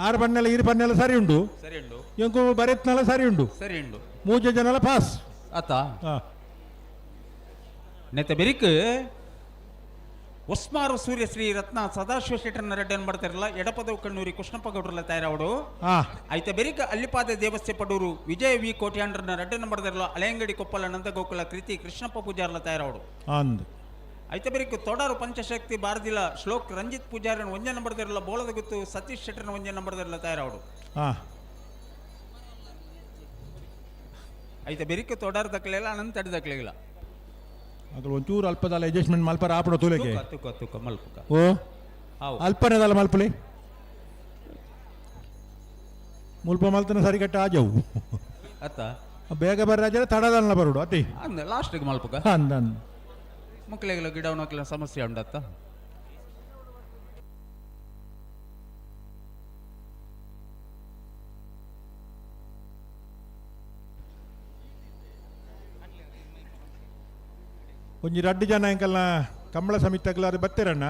ಆರು ಬಣ್ಣೆಲ್ಲ ಈರು ಬಣ್ಣೆಲ್ಲ ಸರಿ ಉಂಡು. ಸರಿ ಉಂಡು. ಎಂಕು ಬರೆತ್ನೆಲ್ಲ ಸರಿ ಉಂಡು. ಸರಿ ಉಂಡು. ಮೂಜೆ ಜನಲ ಪಾಸ್. ಆತ. ಹಾ. ನೆತ್ತ ಬೆರಿಕ್ ಹೊಸ್ಮಾರು ಸೂರ್ಯಶ್ರೀ ರತ್ನ ಸದಾಶಿವ ಶೆಟ್ಟರ್ನ ರೆಡ್ಡನ್ ಮಾಡ್ತಾರಲ್ಲ ಎಡಪದವು ಕಣ್ಣೂರಿ ಕೃಷ್ಣಪ್ಪ ಗೌಡ್ರಲ್ಲ ತಯಾರಾವಡು. ಐತ ಬೆರಿಕ ಅಲ್ಲಿಪಾದ ದೇವಸ್ಥೆ ಪಡೂರು ವಿಜಯ ವಿ ಕೋಟ್ಯಾಂಡ್ರನ್ನ ರೆಡ್ಡನ್ ಮಾಡ್ತಾರಲ್ಲ ಅಲೆಯಂಗಡಿ ಕೊಪ್ಪಲ ನಂದಗೋಕುಲ ಕೃತಿ ಕೃಷ್ಣಪ್ಪ ಪೂಜಾರ್ಲ ತಯಾರಾವಡು. ಅಂದ್ ಐತ ಬೆರಿಕ ತೊಡಾರು ಪಂಚಶಕ್ತಿ ಬಾರದಿಲ ಶ್ಲೋಕ್ ರಂಜಿತ್ ಪೂಜಾರನ್ ಒಂಜೆ ನಂಬರ್ದಿರಲ್ಲ ಬೋಳದ ಗುತ್ತು ಸತೀಶ್ ಶೆಟ್ಟರ್ನ ಒಂಜೆ ನಂಬರ್ದಿರಲ್ಲ ತಯಾರಾವಡು. ಐತ ಬೆರಿಕ ತೊಡಾರು ದಕ್ಕಲಿಲ್ಲ ಅನಂತ ಅಡಿ ದಕ್ಕಲಿಲ್ಲ. ಅದ್ರ ಒಂಚೂರು ಅಲ್ಪದಲ್ಲ ಅಡ್ಜಸ್ಟ್ಮೆಂಟ್ ಮಲ್ಪರ ಆಪಡ ತೂಲೆಗೆ. ತೂಕ ತೂಕ ಮಲ್ಪುಕ. ಓ ಅಲ್ಪನೇದಲ್ಲ ಮಲ್ಪಲಿ ಮುಲ್ಪ ಮಲ್ತನ ಸರಿ ಕಟ್ಟ ಆಜವು. ಅತ್ತ. ಬೇಗ ಬರ್ರಾಜರ ತಡದಲ್ಲ ಬರುಡು ಅತಿ. ಅಂದ ಲಾಸ್ಟಿಗೆ ಮಲ್ಪುಕ. ಅಂದ ಅಂದ. ಮಕ್ಕಳಿಗೆಲ್ಲ ಗಿಡ ಒಣಕಲ ಸಮಸ್ಯೆ ಉಂಡತ್ತ. ಒಂಜಿ ರಡ್ಡು ಜನ ಎಂಕಲ್ನ ಕಂಬಳ ಸಮಿತಿಗ್ಲಾರು ಬತ್ತಿರಣ್ಣ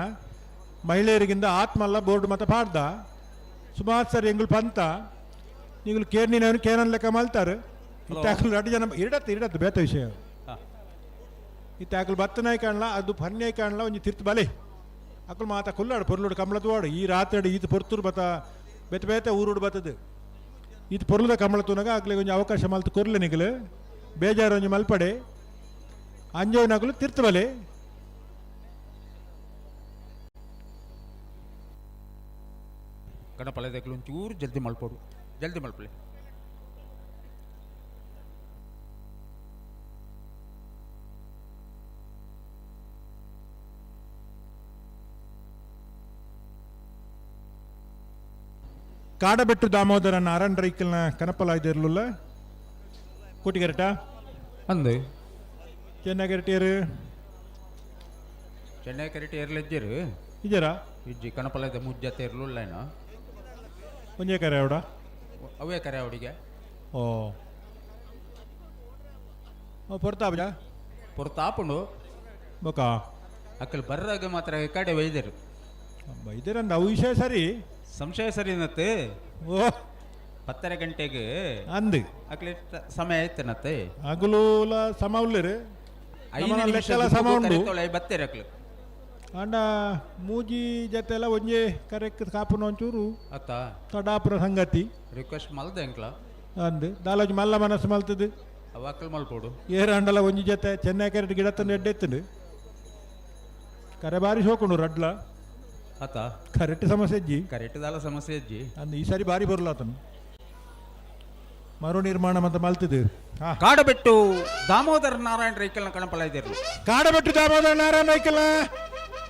ಮಹಿಳೆಯರಿಗಿಂದ ಆತ್ಮಲ್ಲ ಬೋರ್ಡ್ ಮತ ಪಾಡ್ದ ಸುಮಾರು ಸರಿ ಎಂಗುಲು ಪಂತ ನೀಗಳು ಕೇರ್ನಿನವನು ಕೇನನ್ ಲೆಕ್ಕ ಮಲ್ತಾರೆ. ಇತ್ತಾಕಲು ರಡ್ಡು ಜನ ಇರಡತ್ತು ಇರಡತ್ತು ಬೇತ ವಿಷಯ. ಇತ್ತಾಕಲು ಬತ್ತನಾಯ್ ಕಾಣಲ ಅದು ಪನ್ಯಾಯ್ ಕಾಣಲ ಒಂಜಿ ತಿರ್ತು ಬಲೆ ಅಕುಲು ಮಾತ ಕುಲ್ಲಾಡು ಪೊರ್ಲುಡು ಕಂಬಳ ತೂವಾಡು ಈ ರಾತ್ರಿ ಈತ ಪೊರ್ತುರು ಬತ್ತ ಬೇತೆ ಬೇತೆ ಊರುಡು ಬತ್ತದು ಈತ ಪೊರ್ಲುದ ಕಂಬಳ ತೂನಾಗ ಅಕ್ಲಿಗೆ ಒಂಜಿ ಅವಕಾಶ ಮಲ್ತು ಕೊರ್ಲೆ ನಿಗಲು ಬೇಜಾರು ಒಂಜಿ ಮಲ್ಪಡೆ ಅಂಜೋನಕುಲು ತಿರ್ತು ಬಲೆ. ಗಣಪಲದಕ್ಲು ಒಂಚೂರು ಜಲ್ದಿ ಮಲ್ಪೋಡು ಜಲ್ದಿ ಮಲ್ಪಲೆ. ಕಾಡಬೆಟ್ಟು ದಾಮೋದರ ನಾರಾಯಣ ರೈಕಲ್ನ ಕನಪಲಾಯ್ದಿರ್ಲಿಲ್ಲ ಕೂಟಿಗರಟ ಅಂದು ಚೆನ್ನೈ ಕರೆಟಿಯರು ಚೆನ್ನೈ ಕರೆಟಿ ಏರ್ಲೆಜ್ಜರು ಇಜರಾ ಇಜ್ಜಿ ಕಣಪಲದ ಮುಜ್ಜತೆ ಇರ್ಲಿಲ್ಲ ಏನ ಒಂಜೇ ಕರೆ ಅವಡ ಅವೇ ಕರೆ ಅವಡಿಗೆ. ಓ ಪೊರ್ತಾಬಜ ಪೊರ್ತಾಪುಂಡು ಬೊಕ ಅಕ್ಕಲ್ ಬರ್ರಾಗ ಮಾತ್ರ ಕಡೆ ಒಯ್ದರು. ಬೈದರಂದ ಅವು ವಿಷಯ ಸರಿ. ಸಂಶಯ ಸರಿ ನತ್ತೆ. ಓ 10:30 ಗಂಟೆಗೆ ಅಂದು ಅಕ್ಲೆ ಸಮಯ ಆಯ್ತು ನತ್ತೆ. ಅಗಲೂಲ ಸಮ ಉಳ್ಳರು 5 ಲೆಕ್ಕಲ ಸಮ ಉಂಡು. ಬತ್ತೆರ ಅಕ್ಲು ಅಂಡ ಮೂಜಿ ಜೊತೆ ಎಲ್ಲ ಒಂಜೆ ಕರೆಕ್ ಕಾಪುನ ಒಂಚೂರು ಅತ್ತ ತಡಾಪುರ ಸಂಗತಿ ರಿಕ್ವೆಸ್ಟ್ ಮಲ್ದ ಎಂಕ್ಲ ಅಂದು ದಾಲೋಜಿ ಮಲ್ಲ ಮನಸ್ಸು ಮಲ್ತದು ಅವ ಅಕ್ಲು ಮಲ್ಪೋಡು ಏರ ಅಂಡಲ ಒಂಜಿ ಜೊತೆ ಚೆನ್ನೈ ಕರೆಟ್ ಗಿಡ ತಂದು ಎಡ್ಡೆ ಎತ್ತುಂಡು ಕರೆ ಬಾರಿ ಸೋಕೊಂಡು ರಡ್ಲ ಅತ್ತ ಕರೆಕ್ಟ್ ಸಮಸ್ಯೆ ಅಜ್ಜಿ ಕರೆಕ್ಟ್ ದಾಲ ಸಮಸ್ಯೆ ಅಜ್ಜಿ ಅಂದು ಈ ಸಾರಿ ಬಾರಿ ಬರಲಾತನು ಮರು ನಿರ್ಮಾಣ ಮತ್ತೆ ಮಲ್ತದು. ಕಾಡಬೆಟ್ಟು ದಾಮೋದರ ನಾರಾಯಣ ರೈಕಲ್ನ ಕಣಪಲ ಇದ್ದಿರ್ಲಿ. ಕಾಡಬೆಟ್ಟು ದಾಮೋದರ ನಾರಾಯಣ ರೈಕಲ್ನ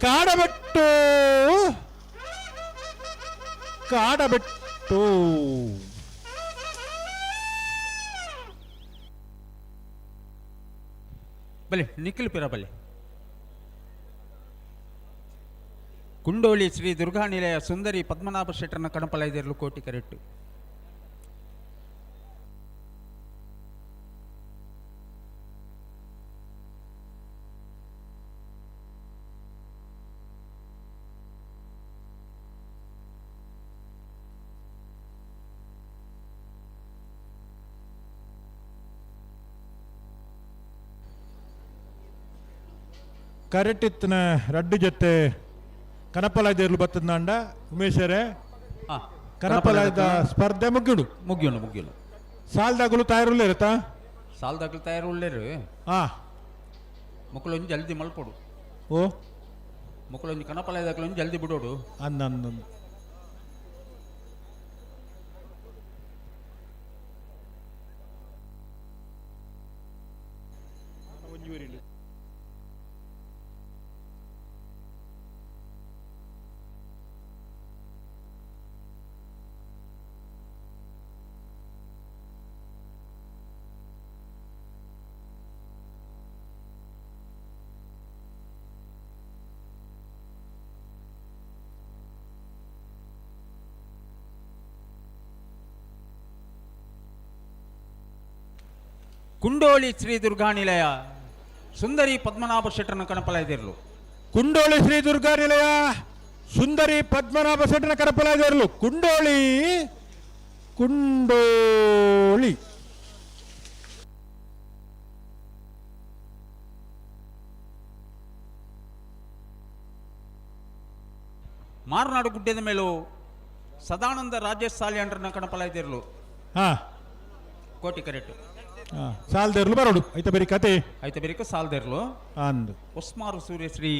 ಕಾಡಬೆಟ್ಟು ಕಾಡಬೆಟ್ಟು ಬಲೆ ನಿಖಿಲ್ ಪಿರ ಬಲೆ. ಕುಂಡೋಳಿ ಶ್ರೀ ದುರ್ಗಾ ನಿಲಯ ಸುಂದರಿ ಪದ್ಮನಾಭ ಶೆಟ್ಟರ್ನ ಕಣಪಲ ಇದ್ದಿರ್ಲು ಕೋಟಿ ಕರೆಟ್ಟು. ಕರೆಕ್ಟ್ ಇತ್ತನ ರಡ್ಡು ಜೊತೆ ಕನಪಲಾಯ್ದೇರ್ಲು ಬತ್ತದಂಡ ಉಮೇಶರೇ. ಕನಪಲದ ಸ್ಪರ್ಧೆ ಮುಗಿಡು ಮುಗಿಯೋಣ ಮುಗಿಯೋಣ. ಸಾಲ್ದಾಗಲು ತಯಾರುಲ್ಲೇರು ಇರುತ್ತಾ? ಸಾಲ್ದಾಗಲು ತಯಾರುಲ್ಲೇರು. ಹಾ. ಮಕ್ಕಳೊಂದು ಜಲ್ದಿ ಮಲ್ಪೊಡು. ಓ ಮಕ್ಕಳೊಂದು ಕನಪಲದಾಗಲೊಂದು ಜಲ್ದಿ ಬಿಡೋಡು. ಅಂದ. ಕುಂಡೋಳಿ ಶ್ರೀ ದುರ್ಗಾ ನಿಲಯ ಸುಂದರಿ ಪದ್ಮನಾಭ ಶೆಟ್ಟರನ ಕಣಪಲಾಯ್ದಿರಲು. ಕುಂಡೋಳಿ ಶ್ರೀ ದುರ್ಗಾ ನಿಲಯ ಸುಂದರಿ ಪದ್ಮನಾಭ ಶೆಟ್ಟರನ ಕಣಪಲಾಯ್ದಿರಲು. ಕುಂಡೋಳಿ ಕುಂಡೋಳಿ. ಮಾರನಾಡು ಗುಡ್ಡದ ಮೇಲೂ ಸದಾನಂದ ರಾಜೇಶ್ ಸಾಲಿಯಂಡ್ರನ ಕಣಪಲಾಯ್ದಿರಲು. ಹಾ. ಕೋಟಿ ಕರೆಕ್ಟ್. ಸಾಲ್ದೇರ್ಲು ಬರೋಡು ಐತ ಬೇರಿ ಕತೆ. ಐತ ಬೇರಿಕ ಸಾಲ್ದೇರ್ಲು. ಅಂದು ಹೊಸ್ಮಾರು ಸೂರ್ಯಶ್ರೀ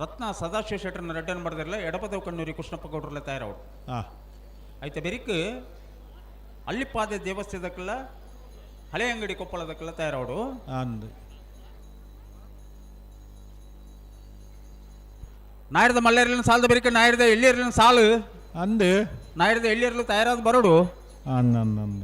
ರತ್ನ ಸದಾಶಿವ ಶೆಟ್ಟರ್ನ ರೆಡ್ಡನ್ ಬರೆದಿರಲ್ಲ ಎಡಪದವು ಕಣ್ಣೂರಿ ಕೃಷ್ಣಪ್ಪ ಗೌಡ್ರಲ್ಲ ತಯಾರವಡು. ಐತ ಬೆರಿಕ್ ಅಲ್ಲಿಪಾದೆ ದೇವಸ್ಥಾನದಕ್ಕೆಲ್ಲ ಹಳೆ ಅಂಗಡಿ ಕೊಪ್ಪಳದಕ್ಕೆಲ್ಲ ತಯಾರವಡು. ಅಂದು ನಾಯರದ ಮಲ್ಲೇರ್ಲಿನ ಸಾಲದ ಬೆರಿಕ ನಾಯರದ ಎಳ್ಳಿರ್ಲಿನ ಸಾಲು. ಅಂದು ನಾಯರದ ಎಳ್ಳಿರ್ಲು ತಯಾರಾದ ಬರೋಡು. ಅಂದ ಅಂದ ಅಂದ.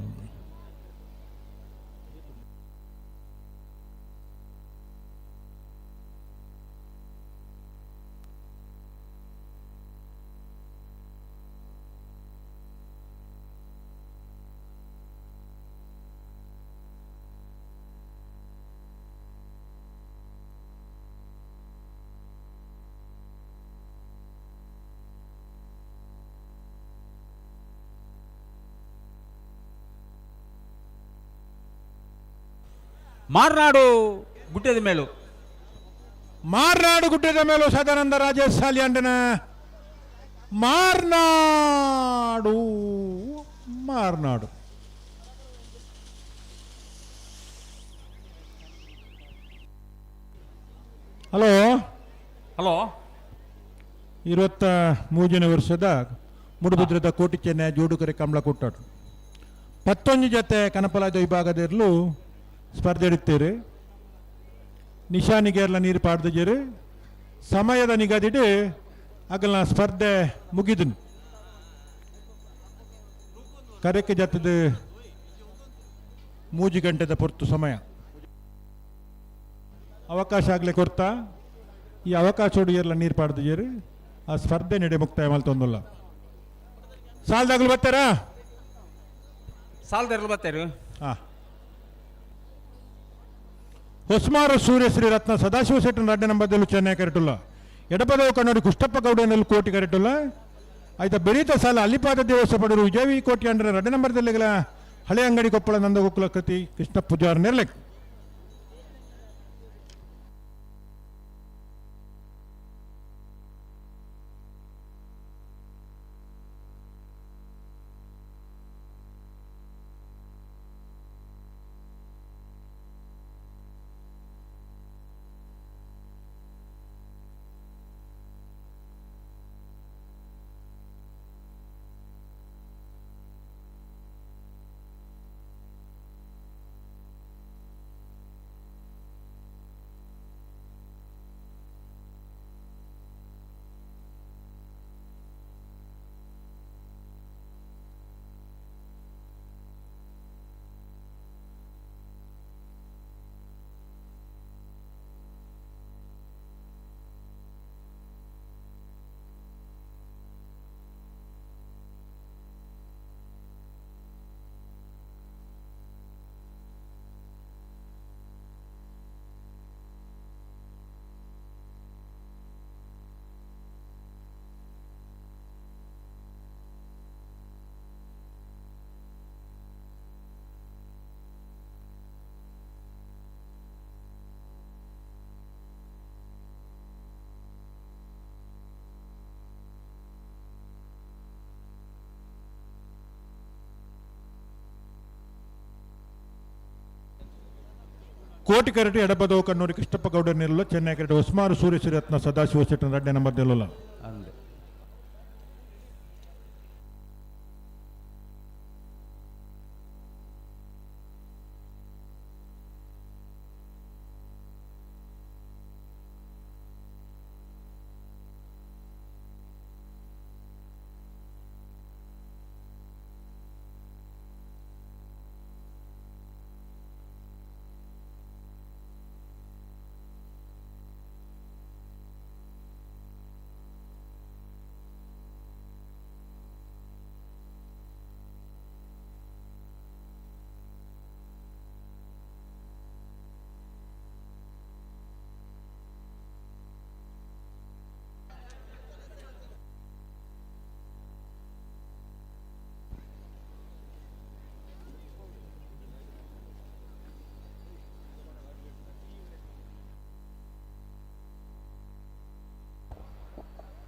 ಮಾರ್ನಾಡು ಗುಡ್ಡದ ಮೇಲೂ ಮಾರ್ನಾಡು ಗುಡ್ಡದ ಮೇಲೂ ಸದಾನಂದ ರಾಜೇಶ್ ಸಾಲಿಯಾಂಡನ ಮಾರ್ನಾಡು ಮಾರ್ನಾಡು. Hello hello. 23ನೇ ವರ್ಷದ ಮುಡುಬಿದ್ರದ ಕೋಟಿ ಚೆನ್ನೈ ಜೋಡುಕರೆ ಕಮಲ ಕೊಟ್ಟಾಡು 11 ಜೊತೆ ಕನಪಲಾದ ವಿಭಾಗದಿರಲು ಸ್ಪರ್ಧೆ ಇಡುತ್ತೀರಿ. ನಿಶಾನಿಗೆಲ್ಲ ನೀರು ಪಾಡ್ದಿದ್ದೀರಿ. ಸಮಯದ ನಿಗದಿಡು ಅಗಲ ಸ್ಪರ್ಧೆ ಮುಗಿದನು. ಕರೆಕ್ಕೆ ಜತ್ತದ 3 ಗಂಟೆದ ಪೊರ್ತು ಸಮಯ ಅವಕಾಶ ಆಗಲಿ ಕೊರ್ತಾ. ಈ ಅವಕಾಶ ಎಲ್ಲ ನೀರು ಪಾಡ್ದಿದ್ದೀರಿ. ಆ ಸ್ಪರ್ಧೆ ನಡೆ ಮುಕ್ತಾಯ ಮಲ್ತೊಂದಲ್ಲ. ಸಾಲದಾಗಲು ಬರ್ತಾರಾ? ಸಾಲದರ್ಲು ಬರ್ತಾರು. ಹಾಂ. ಹೊಸ್ಮಾರು ಸೂರ್ಯಶ್ರೀ ರತ್ನ ಸದಾಶಿವ ಶೆಟ್ಟನ ರಡ್ಡ ನಂಬರ್ದಲ್ಲಿ ಚೆನ್ನೈ ಕರೆಟುಲ್ಲ. ಎಡಪದವು ಕನ್ನಡಿ ಕುಷ್ಟಪ್ಪ ಗೌಡನಲ್ಲಿ ಕೋಟಿ ಕರೆಟುಲ್ಲ. ಆಯ್ತಾ ಬೆರೀತ ಸಾಲ ಅಲ್ಲಿಪಾದ ದೇವಸ್ಥಾನ ಪಡರು ವಿಜಯವಿ ಕೋಟಿ ಅಂಡ್ರ ರಡ್ಡ ನಂಬರ್ದಲ್ಲಿಗಳ ಹಳೆ ಅಂಗಡಿ ಕೊಪ್ಪಳ ನಂದಗೋಕುಲ ಕೃತಿ ಕೃಷ್ಣ ಪೂಜಾರ್ ನೆರ್ಲೆಕ್. ಕೋಟಿ ಕರಟಿ ಎಡಪದವು ಕಣ್ಣೂರು ಕೃಷ್ಣಪ್ಪ ಗೌಡ ನಿಲ್ಲುಲ್ಲ ಚೆನ್ನೈ ಕರಟಿ ಹೊಸ್ಮಾರು ಸೂರ್ಯ ಶ್ರೀರತ್ನ ಸದಾಶಿವ ಶೆಟ್ಟನ ರಡ್ಡೆ ನಂಬರ್ ನಿಲ್ಲುಲ್ಲ. ಅಂದು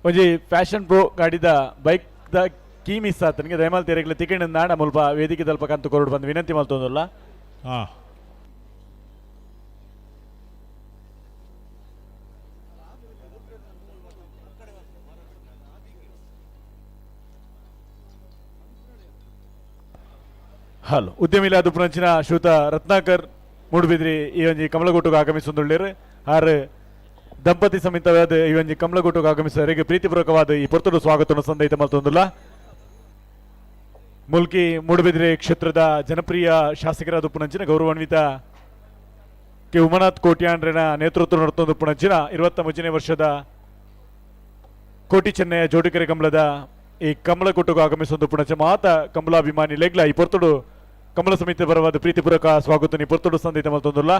ಒಂಜಿ ಫ್ಯಾಷನ್ ಪ್ರೋ ಗಾಡಿದ ಬೈಕ್ the key miss ಆತನಿಗೆ ದಯಮಾಲ್ ತೆರೆಗ್ಲ ತಿಕೆಂಡ್ ನಾಡ ಮುಲ್ಪ ವೇದಿಕೆ ದಲ್ಪ ಕಂತು ಕೊರಡು ಬಂದು ವಿನಂತಿ ಮಲ್ತೊಂದುಲ್ಲ. ಹಲೋ ಉದ್ಯಮಿಲ ದುಪ್ಪುನಂಚಿನ ಶ್ರುತ ರತ್ನಾಕರ್ ಮೂಡುಬಿದ್ರಿ ಈ ಒಂಜಿ ಕಮಲಗುಟ್ಟುಗೆ ಆಗಮಿಸೊಂದುಳ್ಳೇರು. ಆರು ದಂಪತಿ ಸಮೇತವಾದ ಈ ಒಂಜಿ ಕಮಲಗುಟ್ಟುಗೆ ಆಗಮಿಸುವವರಿಗೆ ಪ್ರೀತಿಪೂರ್ವಕವಾದ ಈ ಪೊರ್ತುಡು ಸ್ವಾಗತವನ್ನು ಸಂದೈತ ಮಲ್ತೊಂದುಲ್ಲ. ಮುಲ್ಕಿ ಮೂಡುಬಿದಿರೆ ಕ್ಷೇತ್ರದ ಜನಪ್ರಿಯ ಶಾಸಕರಾದ ಉಪ್ಪುನಂಚಿನ ಗೌರವಾನ್ವಿತ ಕೆ ಉಮನಾಥ್ ಕೋಟ್ಯಾನ್ರೆನ ನೇತೃತ್ವ ನಡೆತೊಂದು ಉಪ್ಪುನಂಚಿನ 23ನೇ ವರ್ಷದ ಕೋಟಿ ಚೆನ್ನಯ ಜೋಡಿಕೆರೆ ಕಮಲದ ಈ ಕಮಲಗುಟ್ಟುಗೆ ಆಗಮಿಸುವ ಉಪ್ಪುನಂಚ ಮಾತ ಕಮಲಾಭಿಮಾನಿ ಲೆಗ್ಲ ಈ ಪೊರ್ತುಡು ಕಮಲ ಸಮಿತಿ ಪರವಾದ ಪ್ರೀತಿಪೂರ್ವಕ ಸ್ವಾಗತ ಈ ಪೊರ್ತುಡು ಸಂದೈತ ಮಲ್ತೊಂದುಲ್ಲ.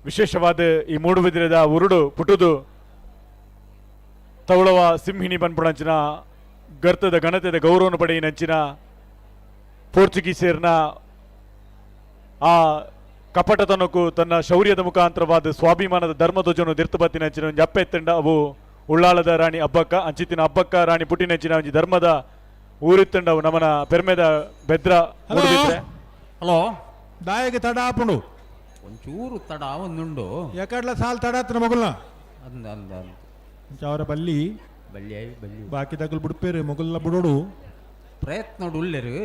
ವಿಶೇಷವಾದ ಈ ಮೂಡುಬಿದಿರೆದ ಉರುಡು ಪುಟುದು ತವಳವ ಸಿಂಹಿಣಿ ಪನ್ಪುಣಂಚಿನ ಗರ್ತದ ಘನತೆದ ಗೌರವನು ಪಡೆಯಿನಂಚಿನ ಪೋರ್ಚುಗೀಸೇರ್ನ ಆ ಕಪಟತನಕ್ಕೂ ತನ್ನ ಶೌರ್ಯದ ಮುಖಾಂತರವಾದ ಸ್ವಾಭಿಮಾನದ ಧರ್ಮಧ್ವಜನು ದಿರ್ತಬತ್ತಿನಂಚಿನ ಒಂಜಿ ಅಪ್ಪೆ ಎತ್ತಂಡ ಅವು ಉಳ್ಳಾಳದ ರಾಣಿ ಅಬ್ಬಕ್ಕ ಅಂಚಿತ್ತಿನ ಅಬ್ಬಕ್ಕ ರಾಣಿ ಪುಟ್ಟಿನಂಚಿನ ಒಂಜಿ ಧರ್ಮದ ಊರಿತ್ತಂಡವು ನಮನ ಪೆರ್ಮೆದ ಬೆದ್ರ ಮೂಡುಬಿದ್ರೆ. ಹಲೋ ದಾಯಗೆ ತಡ ಆಪುಂಡು. ಒಂಚೂರು ತಡ ಒಂದುಂಡು. ಎಕಡ್ಲ ಸಾಲ್ ತಡ ಆತನ ಮಗುಲ್ನ. ಅಂದ ಅಂದ ಅಂದ ಅವರ ಬಲ್ಲಿ ಬಲ್ಲಿ ಬಲ್ಲಿ ಬಾಕಿ ತಗಲ್ ಬಿಡ್ಪೇರು ಮೊಗಲ್ನ ಬಿಡೋಡು. ಪ್ರಯತ್ನ ಉಲ್ಲೆರು.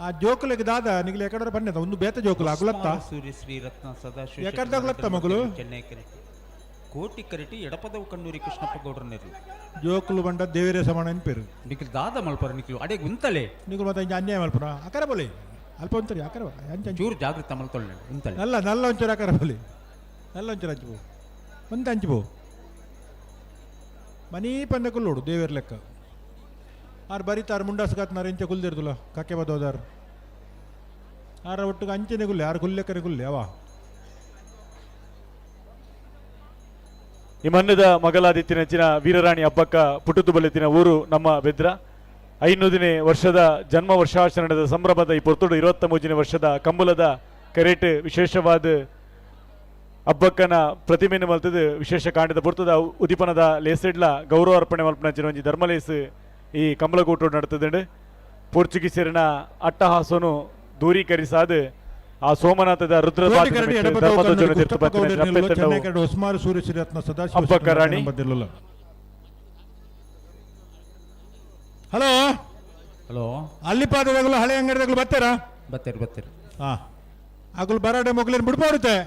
ಆ ಜೋಕುಲೆಗ್ ದಾದ ನಿಗ್ಲ ಎಕಡ ಬನ್ನಿ ಒಂದು ಬೇತ ಜೋಕುಲ ಅಗುಲತ್ತ. ಸೂರ್ಯ ಶ್ರೀ ರತ್ನ ಸದಾಶಿವ ಎಕಡ್ದ ಅಗುಲತ್ತ ಮಗುಲು? ಚೆನ್ನೈ ಕರಿಟಿ ಕೋಟಿ ಕರಿಟಿ ಎಡಪದವು ಕಣ್ಣೂರಿ ಕೃಷ್ಣಪ್ಪ ಗೌಡ್ರನೆರ್ಲು. ಜೋಕುಲು ಬಂಡ ದೇವರೇ ಸಮಾನ ಅನ್ಪೇರು. ನಿಖಿಲ್ ದಾದ ಮಲ್ಪರ ನಿಖಿಲು ಅಡೆ ಗುಂತಲೆ. ನಿಗುಲು ಮತ್ತೆ ಇಂಚ ಅನ್ಯಾಯ ಮಲ್ಪನ ಅಕರ ಬೋಲೆ ಅಲ್ಪ ಒಂತರಿ ಅಕರ ಅಂಚ ಅಂಚ. ಚೂರು ಜಾಗೃತ ಮಲ್ತೊಳ್ಳೆ ಉಂತಲೆ. ನಲ್ಲ ನಲ್ಲ ಒಂಚೂರು ಅಕರ ಬೋಲೆ ನಲ್ಲ ಒಂಚೂರು ಅಂಚು ಪೋ ಒಂದು ಅಂಚು ಪೋ ಮನೀ ಪಂದ ಕುಲ್ಲೋಡು ದೇವೇರ್ ಲೆಕ್ಕ ಆರ್ ಬರಿತಾರ್ ಮುಂಡಾಸ್ಗಾತ್ನಾರ ಇಂಚ ಕುಲ್ದಿರ್ದುಲ ಕಕ್ಕೆ ಬದೋದಾರ್ ಆರ ಒಟ್ಟಿಗೆ ಅಂಚನೆ ಗುಲ್ಲೆ ಆರು ಗುಲ್ಲೆಕ್ಕನೆ ಗುಲ್ಲೆ ಅವ. ಈ ಮನ್ನದ ಮಗಲಾದಿತ್ತಿನಂಚಿನ ವೀರರಾಣಿ ಅಬ್ಬಕ್ಕ ಪುಟುತು ಬಲೆತ್ತಿನ ಊರು ನಮ್ಮ ಬೆದ್ರ. 500ನೇ ವರ್ಷದ ಜನ್ಮ ವರ್ಷಾಚರಣೆದ ಸಂಭ್ರಮದ ಈ ಪೊರ್ತುಡು 23ನೇ ವರ್ಷದ ಕಂಬುಲದ ಕರೇಟ್ ವಿಶೇಷವಾದ ಅಬ್ಬಕ್ಕನ ಪ್ರತಿಮೆಯನ್ನು ಮಲ್ತದು ವಿಶೇಷ ಕಾಂಡದ ಪೊರ್ತುದ ಉದಿಪನದ ಲೇಸಿಡ್ಲ ಗೌರವ ಅರ್ಪಣೆ ಮಲ್ಪನಂಚಿನ ಒಂಜಿ ಧರ್ಮಲೇಸ್ ಈ ಕಂಬಳಗೂಟು ನಡತದುಂಡು. ಪೋರ್ಚುಗೀಸರಿನ ಅಟ್ಟಹಾಸನು ದೂರೀಕರಿಸಾದ ಆ ಸೋಮನಾಥದ ರುದ್ರ ಅಬ್ಬಕ್ಕ ರಾಣಿ. ಹಲೋ ಹಲೋ ಅಲ್ಲಿಪಾದದಾಗಲು ಹಳೆ ಅಂಗಡಿದಾಗಲು ಬರ್ತಾರಾ? ಬತ್ತೀರಿ ಬತ್ತೀರಿ. ಹಾ ಅಗುಲು ಬರಾಡೆ ಮೊಗ್ಲೇನು ಬಿಡ್ಬಾರುತ್ತೆ.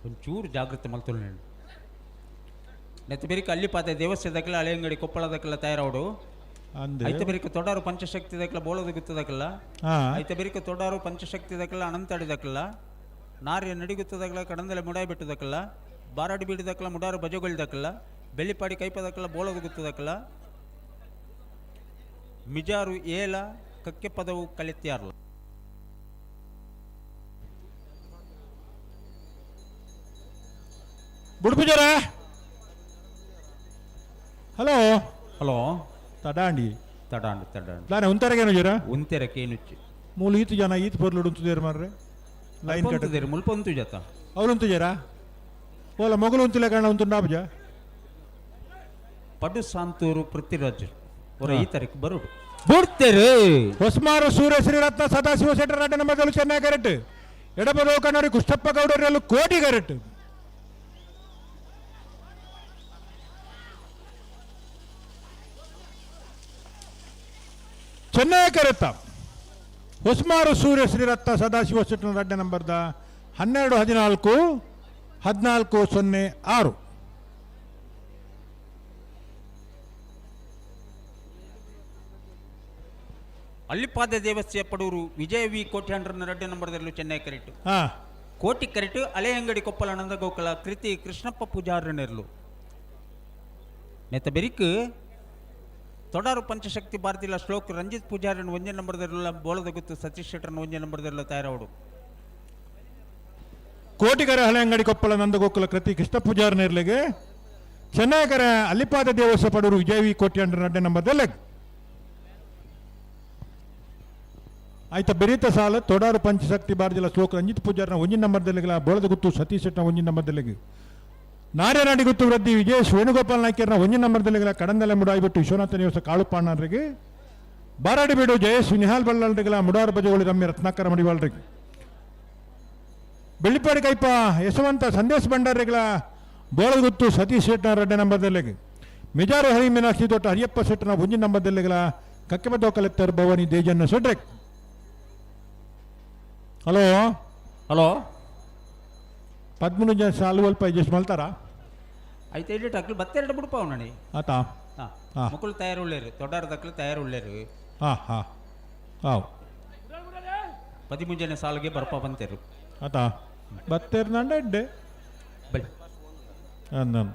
ಒಂಚೂರು ಜಾಗೃತಿ ಮಲ್ತೊಳ್ಳೆ ನೆತ್ತ ಬೆರಿಕ ಅಲ್ಲಿ ಪಾತೆ ದೇವಸ್ಥಾನದಕ್ಕೆಲ್ಲ ಹಳೆಯಂಗಡಿ ಕೊಪ್ಪಳದಕ್ಕೆಲ್ಲ ತಯಾರಾವಡು. ಐತ ಬೆರಿಕ ತೊಡಾರು ಪಂಚಶಕ್ತಿ ದಕ್ಕಲ ಬೋಳದ ಗುತ್ತದಕ್ಕಲ್ಲ. ಐತ ಬೆರಿಕ ತೊಡಾರು ಪಂಚಶಕ್ತಿ ದಕ್ಕಲ ಅನಂತಾಡಿ ದಕ್ಕಲ, ನಾರ್ಯ ನಡಿಗುತ್ತದಕ್ಕಲ ಕಡಂದಲೆ ಮುಡಾಯಿ ಬಿಟ್ಟದಕ್ಕಲ್ಲ, ಬಾರಾಡಿ ಬೀಡಿದಕ್ಕಲ ಮುಡಾರು ಬಜಗೊಳ್ದಕ್ಕಲ್ಲ, ಬೆಳ್ಳಿಪಾಡಿ ಕೈಪದಕ್ಕಲ ಬೋಳದ ಗುತ್ತದಕ್ಕಲ್ಲ, ಮಿಜಾರು ಏಲ ಕಕ್ಕೆ ಪದವು ಕಲಿತ್ಯಾರ್ಲ. ಬುಡ್ಪುಜರ ಹಲೋ ಹಲೋ ತಡಾಂಡಿ ತಡಾಂಡು ತಡಾಂಡು ದಾನೆ ಉಂತರಗೇನು ಜರ ಉಂತೆರಕ್ಕೆ ಏನುಚ್ಚಿ ಮೂಲು ಈತು ಜನ ಈತು ಪೊರ್ಲುಡು ಉಂತುದೇರು ಮಾರ್ರೆ ಲೈನ್ ಕಟ್ಟ ಉಂತುದೇರು ಮುಲ್ಪ ಉಂತು ಜತ ಅವ್ರು ಉಂತುಜಾರ ಓಲ ಮೊಗಲು ಉಂತುಲೆ ಕಾರಣ ಉಂತುಂಡಾಬುಜ ಪಡು ಸಾಂತೂರು ಪೃಥ್ವಿರಾಜ್ ಅವರ ಈ ತಾರೀಕು ಬರುಡು ಬುಡ್ತೇರು. ಹೊಸ್ಮಾರು ಸೂರ್ಯ ಶ್ರೀರತ್ನ ಸದಾಶಿವ ಶೆಟ್ಟರ್ ಅಡ್ಡ ಮೊದಲು ಚೆನ್ನೈ ಕರೆಕ್ಟ್, ಎಡಬದ ಕನ್ನಡಿ ಕುಷ್ಟಪ್ಪ ಗೌಡರಲ್ಲೂ ಕೋಟಿ ಕರೆಕ್ಟ್. ಚೆನ್ನೈ ಕರೆತ್ತ ಹೊಸ್ಮಾರು ಸೂರ್ಯ ಶ್ರೀರತ್ನ ಸದಾಶಿವ ಶೆಟ್ಟರ್ ಅಡ್ಡ ನಂಬರ್ದ 12 14 14 0 6. ಅಲ್ಲಿಪಾದ ದೇವಸ್ಥೆ ಪಡೂರು ವಿಜಯ ವಿ ಕೋಟ್ಯಾಂಡ್ರನ್ನ ರಡ್ಡ ನಂಬರ್ದಲ್ಲೂ ಚೆನ್ನೈ ಕರೆಕ್ಟ್. ಕೋಟಿ ಕರೆಕ್ಟ್ ಅಲೆಯಂಗಡಿ ಕೊಪ್ಪಳ ನಂದಗೋಕುಲ ಕೃತಿ ಕೃಷ್ಣಪ್ಪ ಪೂಜಾರನೆರ್ಲು. ನೆತ್ತ ಬೆರಿಕ್ ತೊಡಾರು ಪಂಚಶಕ್ತಿ ಭಾರತಿಲ ಶ್ಲೋಕ್ ರಂಜಿತ್ ಪೂಜಾರನ್ ಒಂಜೇ ನಂಬರ್ದಲ್ಲ ಬೋಳದ ಗುತ್ತು ಸತೀಶ್ ಶೆಟ್ಟರ್ನ ಒಂಜೇ ನಂಬರ್ದಲ್ಲ ತಯಾರಾವಡು. ಕೋಟಿಗರ ಹಳೆಯಂಗಡಿ ಕೊಪ್ಪಳ ನಂದಗೋಕುಲ ಕೃತಿ ಕೃಷ್ಣ ಪೂಜಾರನೆರ್ಲಿಗೆ ಚೆನ್ನೈಕರ ಅಲ್ಲಿಪಾದ ದೇವಸ್ಥೆ ಪಡೂರು ವಿಜಯ ವಿ ಕೋಟ್ಯಾಂಡ್ರ ಅಡ್ಡ ನಂಬರ್ದಲ್ಲ. ಆಯ್ತಾ ಬೆರೀತ ಸಾಲ ತೊಡಾರು ಪಂಚಶಕ್ತಿ ಬಾರ್ಜಿಲ ಶ್ಲೋಕ ರಂಜಿತ್ ಪೂಜಾರನ ಒಂಜಿನ ನಂಬರ್ದಲ್ಲಿಗಳ ಬೋಳದ ಗುತ್ತು ಸತೀಶ್ ಶೆಟ್ಟನ ಒಂಜಿನ ನಂಬರ್ದಲ್ಲಿಗೆ ನಾರ್ಯನಾಡಿ ಗುತ್ತು ವೃದ್ಧಿ ವಿಜಯೇಶ್ ವೇಣುಗೋಪಾಲ್ ನಾಯ್ಕರ್ನ ಒಂಜಿನ ನಂಬರ್ದಲ್ಲಿಗಳ ಕಡಂದಲೆ ಮುಡಾಯಿಬಿಟ್ಟು ವಿಶ್ವನಾಥ ನಿವಾಸ ಕಾಳುಪಾಣ್ಣರಿಗೆ ಬಾರಾಡಿ ಬೀಡು ಜಯೇಶ್ ನಿಹಾಲ್ ಬಳ್ಳಾಳ್ರಿಗಳ ಮುಡಾರು ಬಜಗೋಳಿ ರಮ್ಯ ರತ್ನಾಕರ ಮಡಿವಾಳ್ರಿಗೆ ಬೆಳ್ಳಿಪಾಡಿ ಕೈಪ ಯಶವಂತ ಸಂದೇಶ್ ಭಂಡಾರಿಗಳ ಬೋಳದ ಗುತ್ತು ಸತೀಶ್ ಶೆಟ್ಟನ ರಡ್ಡೆ ನಂಬರ್ದಲ್ಲಿಗೆ ಮಿಜಾರು ಹರಿ ಮೀನಾಕ್ಷಿ ತೋಟ ಹರಿಯಪ್ಪ ಶೆಟ್ಟನ ಒಂಜಿನ ನಂಬರ್ದಲ್ಲಿಗಳ ಕಕ್ಕೆಬದ್ದೋ ಕಲೆಕ್ಟರ್ ಭವಾನಿ ದೇಜನ್ನ ಶೆಟ್ರೆಕ್. ಹಲೋ ಹಲೋ 13 ಜನ ಸಾಲು ಅಲ್ಪ ಅಡ್ಜಸ್ಟ್ ಮಲ್ತಾರ అయితే ಇಲ್ಲಿ ಟಕ್ಲು ಬತ್ತೆರಡು ಬಿಡ್ಪಾವು ನಣಿ. ಆತಾ. ಮುಕುಲು ತಯಾರು ತೊಡಾರ ದಕ್ಲು ತಯಾರು ಉಳ್ಳೇರು. ಹಾ ಹಾ ಹಾವ್ 13ನೇ ಸಾಲಿಗೆ ಬರ್ಪ ಬಂತೇರು. ಆತಾ ಬತ್ತೇರು ನಂಡ ಎಡ್ಡೆ ಬಲಿ ಅಂದನ್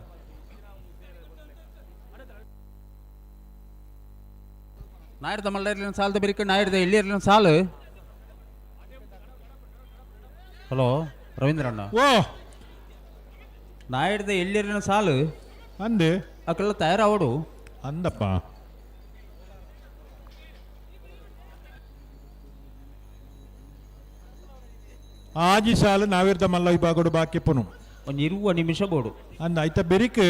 ನಾಯರ್ದ ಮಲ್ಲರ್ಲಿನ ಸಾಲದ ಬೆರಿಕ ನಾಯರ್ದ ಎಲ್ಲಿರ್ಲಿನ ಸಾಲು. ಹಲೋ ರವೀಂದ್ರಣ್ಣ. ಓ ನಾಯರ್ದ ಎಲ್ಲಿರ್ಲಿನ ಸಾಲು ಅಂದೆ ಅಕ್ಕೆಲ್ಲ ತಯಾರಾವಡು ಅಂದಪ್ಪ. ಆಜಿ ಸಾಲು ನಾವಿರ್ದ ಮಲ್ಲ ವಿಭಾಗಡು ಬಾಕಿ ಪುನು ಒಂದು 20 ನಿಮಿಷ ಬೋಡು ಅಂದ ಐತ ಬೆರಿಕ್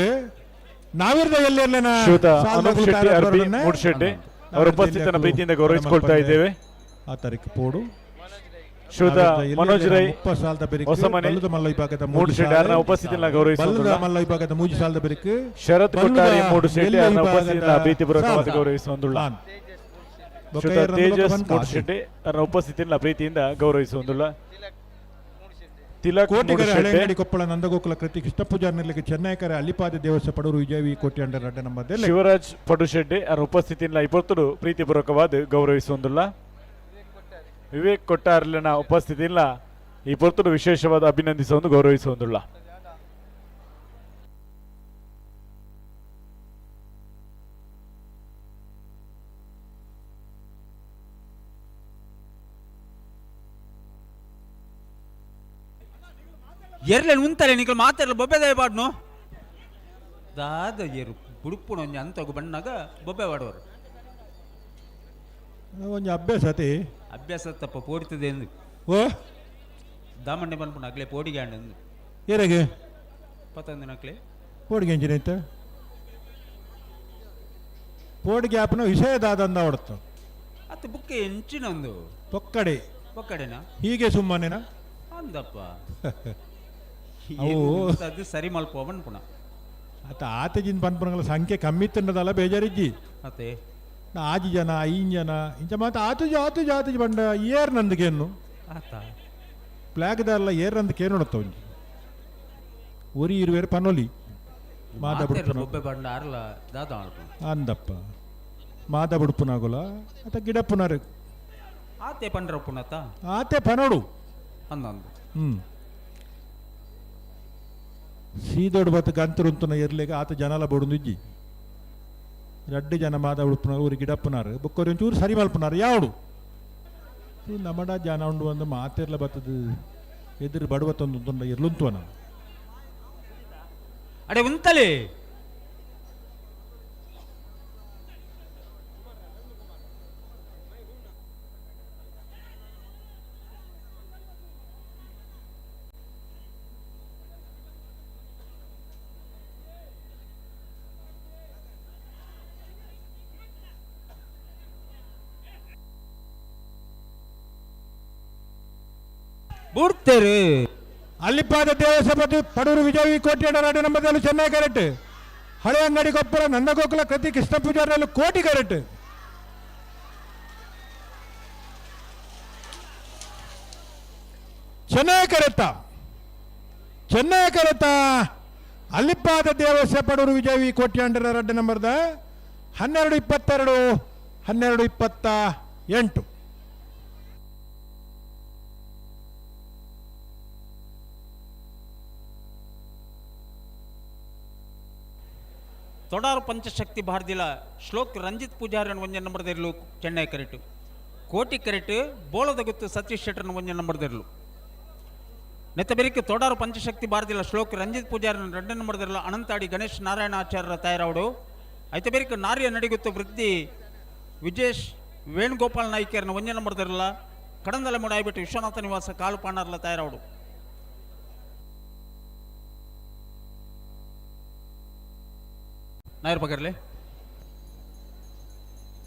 ನಾವಿರ್ದ ಎಲ್ಲಿರ್ಲೇನ ಶ್ರೀಯುತ ಅನೂಪ್ ಶೆಟ್ಟಿ ಅರ್ಬಿ ಮೂಡ್ಶೆಟ್ಟಿ ಅವರ ಉಪಸ್ಥಿತನ ಪ್ರೀತಿಯಿಂದ ಗೌರವಿಸಿಕೊಳ್ತಾ ಇದ್ದೇವೆ. ಆ ತಾರೀಕು ಪೋಡು ಶ್ರೀಯುತ ಮನೋಜ್ ರೈ ಹೊಸಮನೆ ಮೂಡುಶೆಟ್ಟಿ ಅವರ ಉಪಸ್ಥಿತಿಯನ್ನು ಗೌರವಿಸುವುದಿಲ್ಲ. ಮಲ್ಲ ವಿಭಾಗದ ಮೂಜಿ ಸಾಲದ ಬೆರಿಕ್ ಶರತ್ ಕೊಟ್ಟಾರಿ ಮೂಡುಶೆಟ್ಟಿ ಅವರ ಉಪಸ್ಥಿತಿಯನ್ನು ಪ್ರೀತಿಪೂರ್ವಕವಾಗಿ ಗೌರವಿಸುವುದಿಲ್ಲ. ಶ್ರೀಯುತ ತೇಜಸ್ ಮೂಡುಶೆಟ್ಟಿ ಅವರ ಉಪಸ್ಥಿತಿಯನ್ನು ಪ್ರೀತಿಯಿಂದ ಗೌರವಿಸುವುದಿಲ್ಲ. ತಿಲಕ್ ಕೋಟಿಗರ ಹಳೆಯಂಗಡಿ ಕೊಪ್ಪಳ ನಂದಗೋಕುಲ ಕೃತಿ ಕೃಷ್ಣ ಪೂಜಾರ್ ನಿರ್ಲಿಕ್ಕೆ ಚೆನ್ನೈಕರ ಅಲ್ಲಿಪಾದ ದೇವಸ್ಥ ಪಡೂರು ವಿಜಯ ವಿ ಕೋಟ್ಯಾಂಡರ ಅಡ್ಡ ನಂಬರ್ದಲ್ಲಿ ಶಿವರಾಜ್ ಪಡುಶೆಟ್ಟಿ ಅವರ ಉಪಸ್ಥಿತಿಯನ್ನು ಇಪ್ಪತ್ತು ಪ್ರೀತಿಪೂರ್ವಕವಾದ ಗೌರವಿಸುವುದಿಲ್ಲ. ವಿವೇಕ್ ಕೊಟ್ಟಾರ್ಲಿನ ಉಪಸ್ಥಿತಿಯಿಂದ ಈ ಪೊರ್ತುಡು ವಿಶೇಷವಾದ ಅಭಿನಂದಿಸುವುದು ಗೌರವಿಸುವುದಿಲ್ಲ. ಎರ್ಲೇನು ಉಂತಲೆ ನಿಕಲ್ ಮಾತಾಡಲು ಬೊಬ್ಬೆ ದಯಪಾಡ್ನು ದಾದ ಏರು ಬುಡುಪುಣ ಒಂಜಿ ಅಂತೋಗು ಬಣ್ಣಾಗ ಬೊಬ್ಬೆ ಪಾಡುವರು. ಒಂಜಿ ಅಭ್ಯಾಸ ಅತಿ ಅಭ್ಯಾಸ ತಪ್ಪ ಪೋಡಿತದೆ ಎಂದು ಓ ದಾಮಣ್ಣೆ ಪನ್ಪುಣ ಅಗ್ಲೆ ಪೋಡಿಗೆ ಅಂಡು ಏರೆಗೆ 21 ನಕ್ಲೆ ಪೋಡಿಗೆ ಎಂಜಿನ ಇತ್ತು ಪೋಡಿಗೆ ಆಪನ ವಿಷಯ ದಾದಂದ ಹೊಡ್ತು ಅತ್ತ ಬುಕ್ಕೆ ಎಂಚಿನ ಒಂದು ಪೊಕ್ಕಡೆ ಪೊಕ್ಕಡೆನಾ ಹೀಗೆ ಸುಮ್ಮನೆನಾ ಅಂದಪ್ಪ ಅವು ಅದು ಸರಿ ಮಲ್ಪ ಪನ್ಪುಣ ಆತ ಆತೆಜಿನ ಪನ್ಪುನಗಳ ಸಂಖ್ಯೆ ಕಮ್ಮಿ ತಿನ್ನದಲ್ಲ ಬೇಜಾರಿಜ್ಜಿ ಅತ್ತೆ ಆಜಿ ಜನ ಐನ್ ಜನ ಇಂಚ ಮಾತ ಆತುಜಿ ಆತುಜಿ ಆತುಜಿ ಬಂಡ ಏರ್ ನಂದಕೇನು ಆತ ಪ್ಲಾಗ್ದಾರಲ್ಲ ಏರ್ ನಂದಕೇನು ನೋಡ್ತಾ ಒಂಜಿ ಒರಿ ಇರುವೇರು ಪನೊಲಿ ಮಾತ ಬೊಬ್ಬೆ ಬಂಡ ಆರ್ಲ ದಾದ ಅಂದಪ್ಪ. ಮಾದ ಬುಡುಪುನಾಗುಲ ಅತ ಗಿಡಪ್ಪುನಾರು ಆತೆ ಪಂಡ್ರ ಪುನತ ಆತೆ ಪನೋಡು ಅಂದಂದು ಸೀದೋಡು ಬತ್ತ ಗಂತರುಂತುನ ಎರ್ಲೆಗ ಆತ ಜನಲ ಬೊಡುಂದಿಜ್ಜಿ ರಡ್ಡು ಜನ ಮಾದ ಉಡುಪುನಾರು ಊರು ಗಿಡಪ್ಪನಾರು ಬೊಕ್ಕೊರಿ ಒಂಚೂರು ಸರಿ ಮಲ್ಪುನಾರು ಯಾವಡು ನಮಡ ಜನ ಉಂಡು ಒಂದು ಮಾತಿರ್ಲ ಬತ್ತದ ಎದುರು ಬಡವತ್ತೊಂದು ತುಂಡ ಎರ್ಲುಂತುವನ ಅಡೆ ಉಂತಲೆ ಬುಡ್ತೇರು ಅಲ್ಲಿಪ್ಪಾದ ದೇವಸಭಾಪತಿ ಪಡೂರು ವಿಜಯ ಕೋಟಿ ರಾಡು ನಂಬದಲ್ಲಿ ಚೆನ್ನೈ ಕರೆಕ್ಟ್ ಹಳೆ ಅಂಗಡಿ ಕೊಪ್ಪಳ ನಂದಗೋಕುಲ ಕೃತಿ ಕೃಷ್ಣ ಪೂಜಾರಿಯಲ್ಲಿ ಕೋಟಿ ಕರೆಕ್ಟ್ ಚೆನ್ನೈ ಕರೆತ್ತ ಚೆನ್ನೈ ಕರೆತ್ತ ಅಲ್ಲಿಪ್ಪಾದ ದೇವಸ್ಯ ಪಡೂರು ವಿಜಯ ಕೋಟ್ಯಾಂಡರ ರಡ್ಡು ನಂಬರ್ದ 12 22 12 28. ತೊಡಾರು ಪಂಚಶಕ್ತಿ ಭಾರದಿಲ ಶ್ಲೋಕ್ ರಂಜಿತ್ ಪೂಜಾರನ್ ಒಂಜೆ ನಂಬರ್ದಿರ್ಲು ಚೆನ್ನೈ ಕರೆಟು ಕೋಟಿ ಕರೆಟು ಬೋಳದ ಗುತ್ತು ಸತೀಶ್ ಶೆಟ್ಟರ್ನ ಒಂಜೆ ನಂಬರ್ದಿರ್ಲು ನೆತ್ತಬೆರಿಕೆ ತೊಡಾರು ಪಂಚಶಕ್ತಿ ಭಾರದಿಲ ಶ್ಲೋಕ್ ರಂಜಿತ್ ಪೂಜಾರನ್ ரெண்டு ನಂಬರ್ದಿರ್ಲು ಅನಂತಾಡಿ ಗಣೇಶ್ ನಾರಾಯಣ ಆಚಾರ್ಯರ ತಯಾರಾವಡು ಐತಬೆರಿಕೆ ನಾರ್ಯ ನಡಿಗುತ್ತು ವೃದ್ಧಿ ವಿಜೇಶ್ ವೇಣುಗೋಪಾಲ್ ನಾಯ್ಕರ್ನ ಒಂಜೆ ನಂಬರ್ದಿರಲ್ಲ ಕಡಂದಲ ಮುಡಾಯ್ಬಿಟ್ಟು ವಿಶ್ವನಾಥ ನಿವಾಸ ಕಾಲು ಪಾಣರ್ಲ ತಯಾರಾವಡು. ನಾಯರ್ ಪಕರ್ಲೆ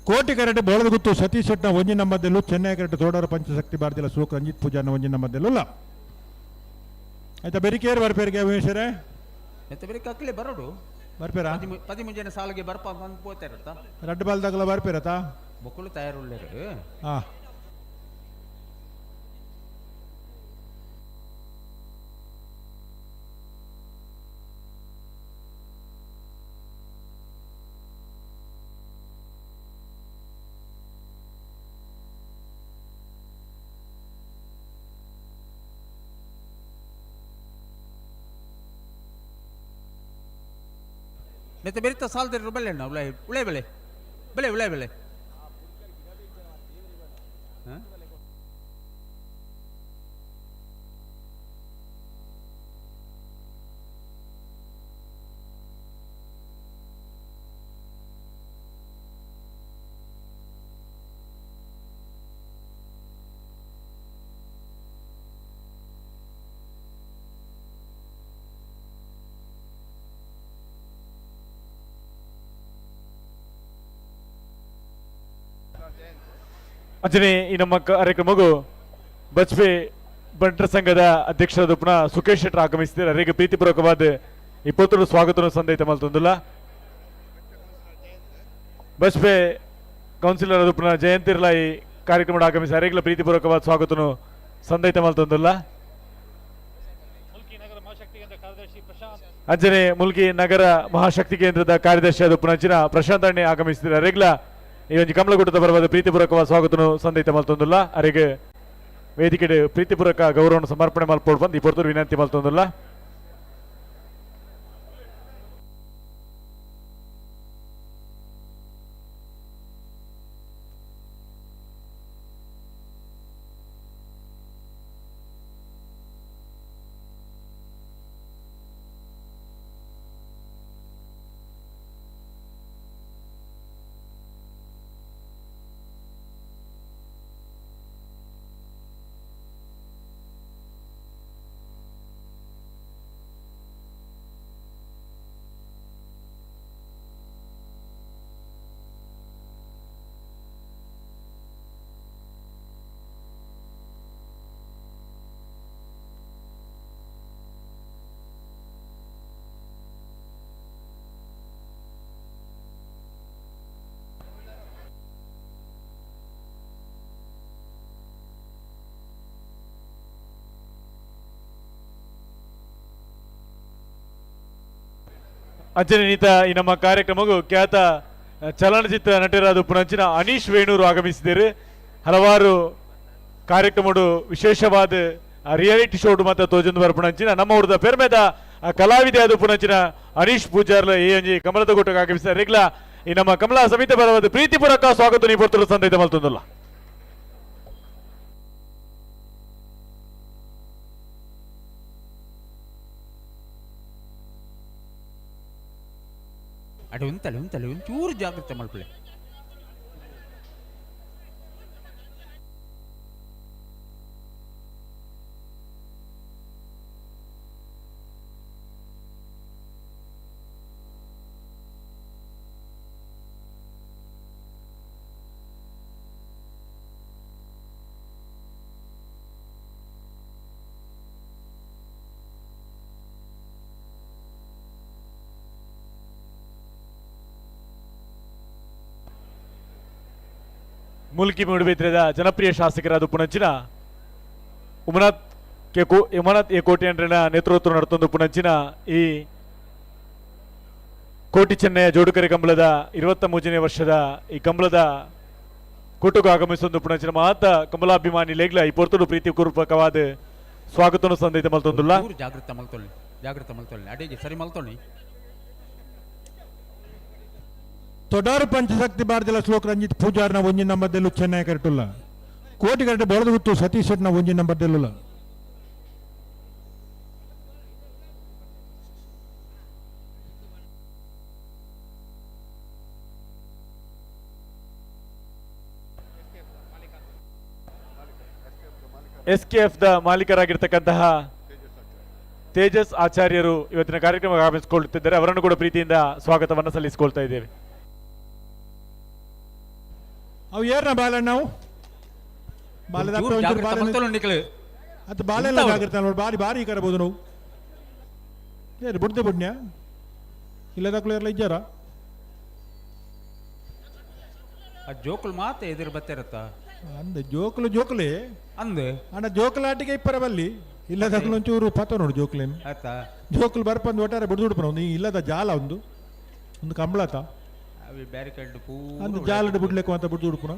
ಕೋಟಿ ಕರೆಟ್ ಬೋಳದಗುತ್ತು ಸತೀಶ್ ಶೆಟ್ನ ಒಂಜಿ ನಂಬರ್ದಲ್ಲೂ ಚೆನ್ನೈ ಕರೆಟ್ ತೋಡರ ಪಂಚಶಕ್ತಿ ಭಾರತಿಲ ಶ್ಲೋಕ್ ರಂಜಿತ್ ಪೂಜಾನ ಒಂಜಿ ನಂಬರ್ದಲ್ಲೂ ಆಯ್ತಾ ಬೆರಿಕೇರು ಬರ್ಪೇರಿಗೆ ಉಮೇಶ್ವರೇ ಎತ್ತ ಬೆರಿಕೆ ಅಕ್ಲೆ ಬರೋಡು ಬರ್ಪೇರಾ ಪದಿಮೂರು ಜನ ಸಾಲಿಗೆ ಬರ್ಪ ಬಂದು ಪೋತಾರತ್ತ ರಡ್ಡು ಬಾಲ್ದಾಗಲ ಬರ್ಪೇರತಾ ಬೊಕ್ಕಳು ತಯಾರುಳ್ಳೇರು ಹಾ ನೆತ್ತ ಬೆರಿತ ಸಾಲದಿರು ಬಲ್ಲೆ ಅಣ್ಣ ಉಳೆ ಉಳೆ ಬೆಳೆ ಬೆಳೆ ಉಳೆ ಬೆಳೆ ಅಂಚನೆ ಈ ನಮ್ಮ ಕಾರ್ಯಕ್ರಮಗೂ ಬಜ್ಪೆ ಬಂಟರ ಸಂಘದ ಅಧ್ಯಕ್ಷರಾದ ಪುನಃ ಸುಖೇಶ್ ಶೆಟ್ಟರ್ ಆಗಮಿಸಿದ್ದಾರೆ. ಅವರಿಗೆ ಪ್ರೀತಿಪೂರ್ವಕವಾದ ಇಪ್ಪತ್ತೊಂದು ಸ್ವಾಗತವನ್ನು ಸಂದೈತ ಮಲ್ತೊಂದುಲ್ಲ. ಬಜ್ಪೆ ಕೌನ್ಸಿಲರ್ ಆದ ಪುನಃ ಜಯಂತಿರ್ಲ ಈ ಕಾರ್ಯಕ್ರಮ ಆಗಮಿಸಿ ಅವರಿಗೆಲ್ಲ ಪ್ರೀತಿಪೂರ್ವಕವಾದ ಸ್ವಾಗತವನ್ನು ಸಂದೈತ ಮಲ್ತೊಂದುಲ್ಲ. ಅಂಚನೆ ಮುಲ್ಕಿ ನಗರ ಮಹಾಶಕ್ತಿ ಕೇಂದ್ರದ ಕಾರ್ಯದರ್ಶಿ ಆದ ಪುನಃ ಪ್ರಶಾಂತ್ ಅಣ್ಣೆ ಆಗಮಿಸಿದ್ದಾರೆ. ಅವರಿಗೆಲ್ಲ ಈ ಒಂಜಿ ಕಮಲಗುಟ್ಟದ ಬರವಾದ ಪ್ರೀತಿಪೂರ್ವಕವಾದ ಸ್ವಾಗತನು ಸಂದೈತ ಮಲ್ತೊಂದುಲ್ಲ. ಅರೆಗೆ ವೇದಿಕೆ ಪ್ರೀತಿಪೂರ್ವಕ ಗೌರವವನ್ನು ಸಮರ್ಪಣೆ ಮಲ್ಪೋಡು ಬಂದು ಈ ಪೊರ್ತೂರು ವಿನಂತಿ ಮಲ್ತೊಂದುಲ್ಲ. ಅಂಚನೆ ನೀತ ಈ ನಮ್ಮ ಕಾರ್ಯಕ್ರಮಗೂ ಖ್ಯಾತ ಚಲನಚಿತ್ರ ನಟರಾದ ಪುನಂಚಿನ ಅನೀಶ್ ವೇಣೂರು ಆಗಮಿಸಿದರು. ಹಲವಾರು ಕಾರ್ಯಕ್ರಮಡು ವಿಶೇಷವಾದ ರಿಯಾಲಿಟಿ ಶೋಡು ಮತ್ತು ತೋಜೊಂದು ಬರ್ಪುನಂಚಿನ ನಮ್ಮ ಊರದ ಪೆರ್ಮೆದ ಕಲಾವಿದೆ ಅದು ಪುನಂಚಿನ ಅನೀಶ್ ಪೂಜಾರ್ಲ ಈ ಒಂಜಿ ಕಮಲದ ಗುಟ್ಟಕ್ಕೆ ಆಗಮಿಸಿದ ರೆಗ್ಲ ಈ ನಮ್ಮ ಕಮಲಾ ಸಮಿತಿ ಬರವಾದ ಪ್ರೀತಿಪೂರ್ವಕ ಸ್ವಾಗತ ನೀ ಪೊರ್ತುಲು ಸಂದೈತ ಮಲ್ತೊಂದುಲ್ಲ. ಅಡೆ ಉಂತಲೆ ಉಂತಲೆ ಒಂಚೂರು ಜಾಗ್ರತೆ ಮಲ್ಪಲೆ. ಮುಲ್ಕಿ ಮೂಡುಬಿದ್ರೆದ ಜನಪ್ರಿಯ ಶಾಸಕರಾದ ಪುನಂಚಿನ ಉಮನಾಥ್ ಕೆ ಉಮನಾಥ್ ಎ ಕೋಟ್ಯಾಂಡ್ರನ ನೇತೃತ್ವ ನಡೆತೊಂದು ಪುನಂಚಿನ ಈ ಕೋಟಿ ಚೆನ್ನಯ ಜೋಡುಕರೆ ಕಂಬಳದ 23ನೇ ವರ್ಷದ ಈ ಕಂಬಳದ ಕೂಟಕ್ಕೂ ಆಗಮಿಸೊಂದು ಪುನಂಚಿನ ಮಾತ ಕಂಬಲಾಭಿಮಾನಿ ಲೇಗ್ಲ ಈ ಪೊರ್ತುಡು ಪ್ರೀತಿ ಪೂರ್ವಕವಾದ ಸ್ವಾಗತವನ್ನು ಸಂದೈತ ಮಲ್ತೊಂದುಲ್ಲ. ಜಾಗ್ರತೆ ಮಲ್ತೊಳ್ಳಿ ಜಾಗ್ರತೆ ಮಲ್ತೊಳ್ಳಿ ಅಡಿಗೆ ಸರಿ ಮಲ್ತೊಳ್ಳಿ. ತೊಡಾರು ಪಂಚಶಕ್ತಿ ಭಾರತದ ಶ್ಲೋಕ ರಂಜಿತ್ ಪೂಜಾರ್ನ ಒಂಜಿ ನಂಬರ್ ದೆಲ್ಲು ಚೆನ್ನೈ ಕರೆಟುಲ್ಲ. ಕೋಟಿ ಗಂಟೆ ಬೆಳೆದು ಗುತ್ತು ಸತೀಶ್ ಶೆಟ್ನ ಒಂಜಿ ನಂಬರ್ ದೆಲ್ಲುಲ್ಲ. ಎಸ್ ಕೆ ಎಫ್ the ಮಾಲೀಕರಾಗಿರ್ತಕ್ಕಂತಹ ತೇಜಸ್ ಆಚಾರ್ಯರು ಇವತ್ತಿನ ಕಾರ್ಯಕ್ರಮಕ್ಕೆ ಆಗಮಿಸಿಕೊಳ್ಳುತ್ತಿದ್ದಾರೆ. ಅವರನ್ನು ಕೂಡ ಪ್ರೀತಿಯಿಂದ ಸ್ವಾಗತವನ್ನು ಸಲ್ಲಿಸಿಕೊಳ್ತಾ ಇದ್ದೇವೆ. ಅವು ಏರ್ನ ಬಾಲ ನಾವು ಬಾಲದ ಅದು ಬಾಲೆಲ್ಲ ಜಾಗ್ರತೆ ನೋಡಿ ಬಾರಿ ಬಾರಿ ಕರಬಹುದು ನಾವು. ಏರು ಬುಡ್ದೆ ಬುಡ್ನ್ಯಾ ಇಲ್ಲದಾಕ್ಲು ಏರ್ಲ ಇಜ್ಜಾರ ಆ ಜೋಕುಲು ಮಾತ ಎದುರು ಬತ್ತಿರತ್ತ ಅಂದ ಜೋಕುಲು ಜೋಕುಲೆ ಅಂದ ಅಣ್ಣ ಜೋಕುಲಾಟಿಗೆ ಇಪ್ಪರ ಬಲ್ಲಿ ಇಲ್ಲದಾಕ್ಲು ಒಂಚೂರು ಪತ ನೋಡು ಜೋಕುಲೇನು ಆಯ್ತಾ ಜೋಕುಲು ಬರ್ಪಂದು ಒಟ್ಟಾರೆ ಬುಡ್ದು ಉಡ್ಪನ ಒಂದು ಇಲ್ಲದ ಜಾಲ ಒಂದು ಒಂದು ಕಂಬಳತ ಅವಿ ಬ್ಯಾರಿಕೇಡ್ ಅಂದು ಜಾಲಡ್ ಬುಡ್ಲೆಕ್ಕು ಅಂತ ಬುಡ್ದು ಉಡ್ಪುನ.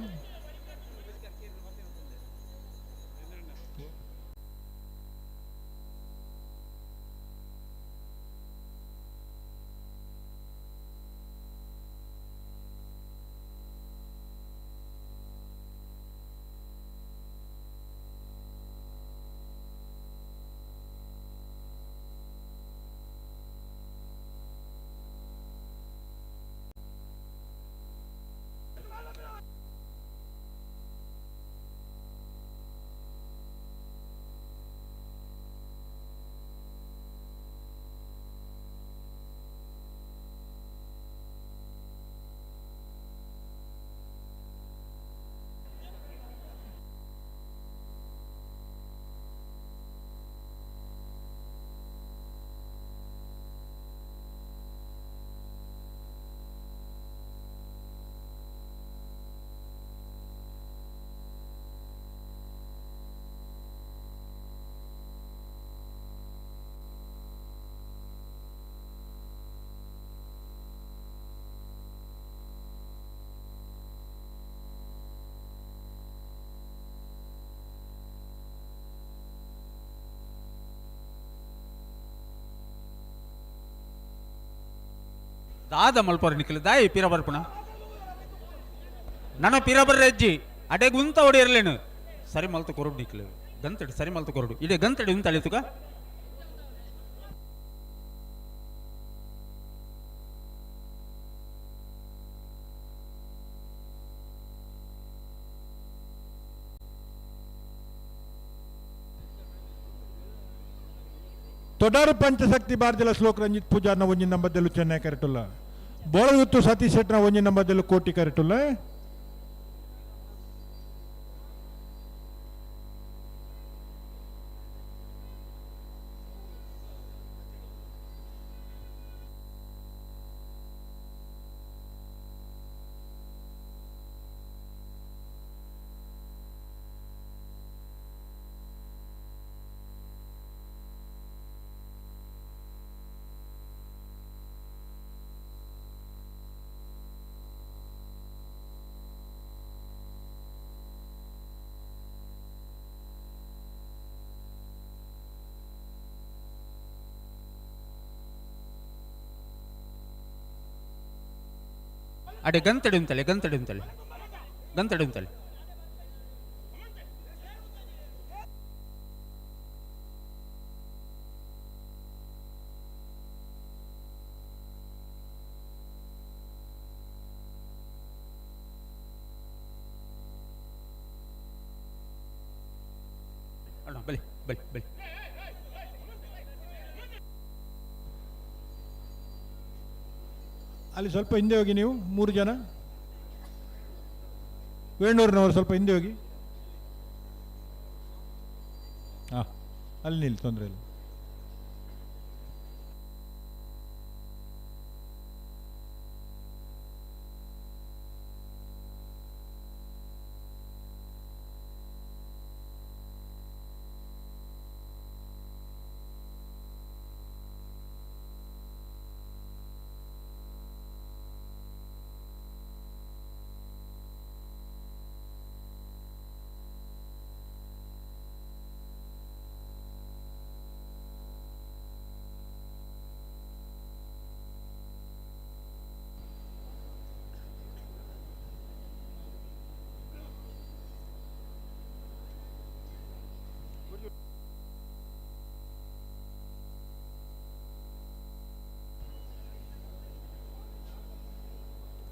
ದಾದ ಮಲ್ಪರ ನಿಖಿಲ್ ದಾಯಿ ಪಿರ ಬರ್ಪುಣ ನನ್ನ ಪಿರ ಬರ್ರೆ ಅಜ್ಜಿ ಅಡೆ ಗುಂತ ಹೊಡಿಯರ್ಲೇನು ಸರಿ ಮಲ್ತು ಕೊರಡು ನಿಖಿಲ್ ಗಂತಡಿ ಸರಿ ಮಲ್ತು ಕೊರಡು ಇಡೇ ಗಂತಡಿ ಉಂತ ಅಳಿತುಕ. ತೊಡಾರು ಪಂಚಶಕ್ತಿ ಭಾರತದ ಶ್ಲೋಕ ರಂಜಿತ್ ಪೂಜಾರ್ನ ಒಂಜಿ ನಂಬರ್ದಲ್ಲೂ ಚೆನ್ನೈ ಕರೆಟುಲ್ಲ. ಬೋಳಗುತ್ತು ಸತೀಶ್ ಶೆಟ್ನ ಒಂಜಿ ನಂಬರ್ದಲ್ಲೂ ಕೋಟಿ ಕರೆಟುಲ್ಲ. ಅಡೆ ಗಂತಡಿ ಉಂತಲೆ ಗಂತಡಿ ಉಂತಲೆ ಗಂತಡಿ ಉಂತಲೆ. ಅಣ್ಣ ಬಲಿ ಬಲಿ ಬಲಿ. ಅಲ್ಲಿ ಸ್ವಲ್ಪ ಹಿಂದೆ ಹೋಗಿ ನೀವು ಮೂರು ಜನ. ವೇಣೂರಿನವರು ಸ್ವಲ್ಪ ಹಿಂದೆ ಹೋಗಿ. ಹಾಂ, ಅಲ್ಲಿ ನಿಲ್ಲಿ, ತೊಂದರೆ ಇಲ್ಲ.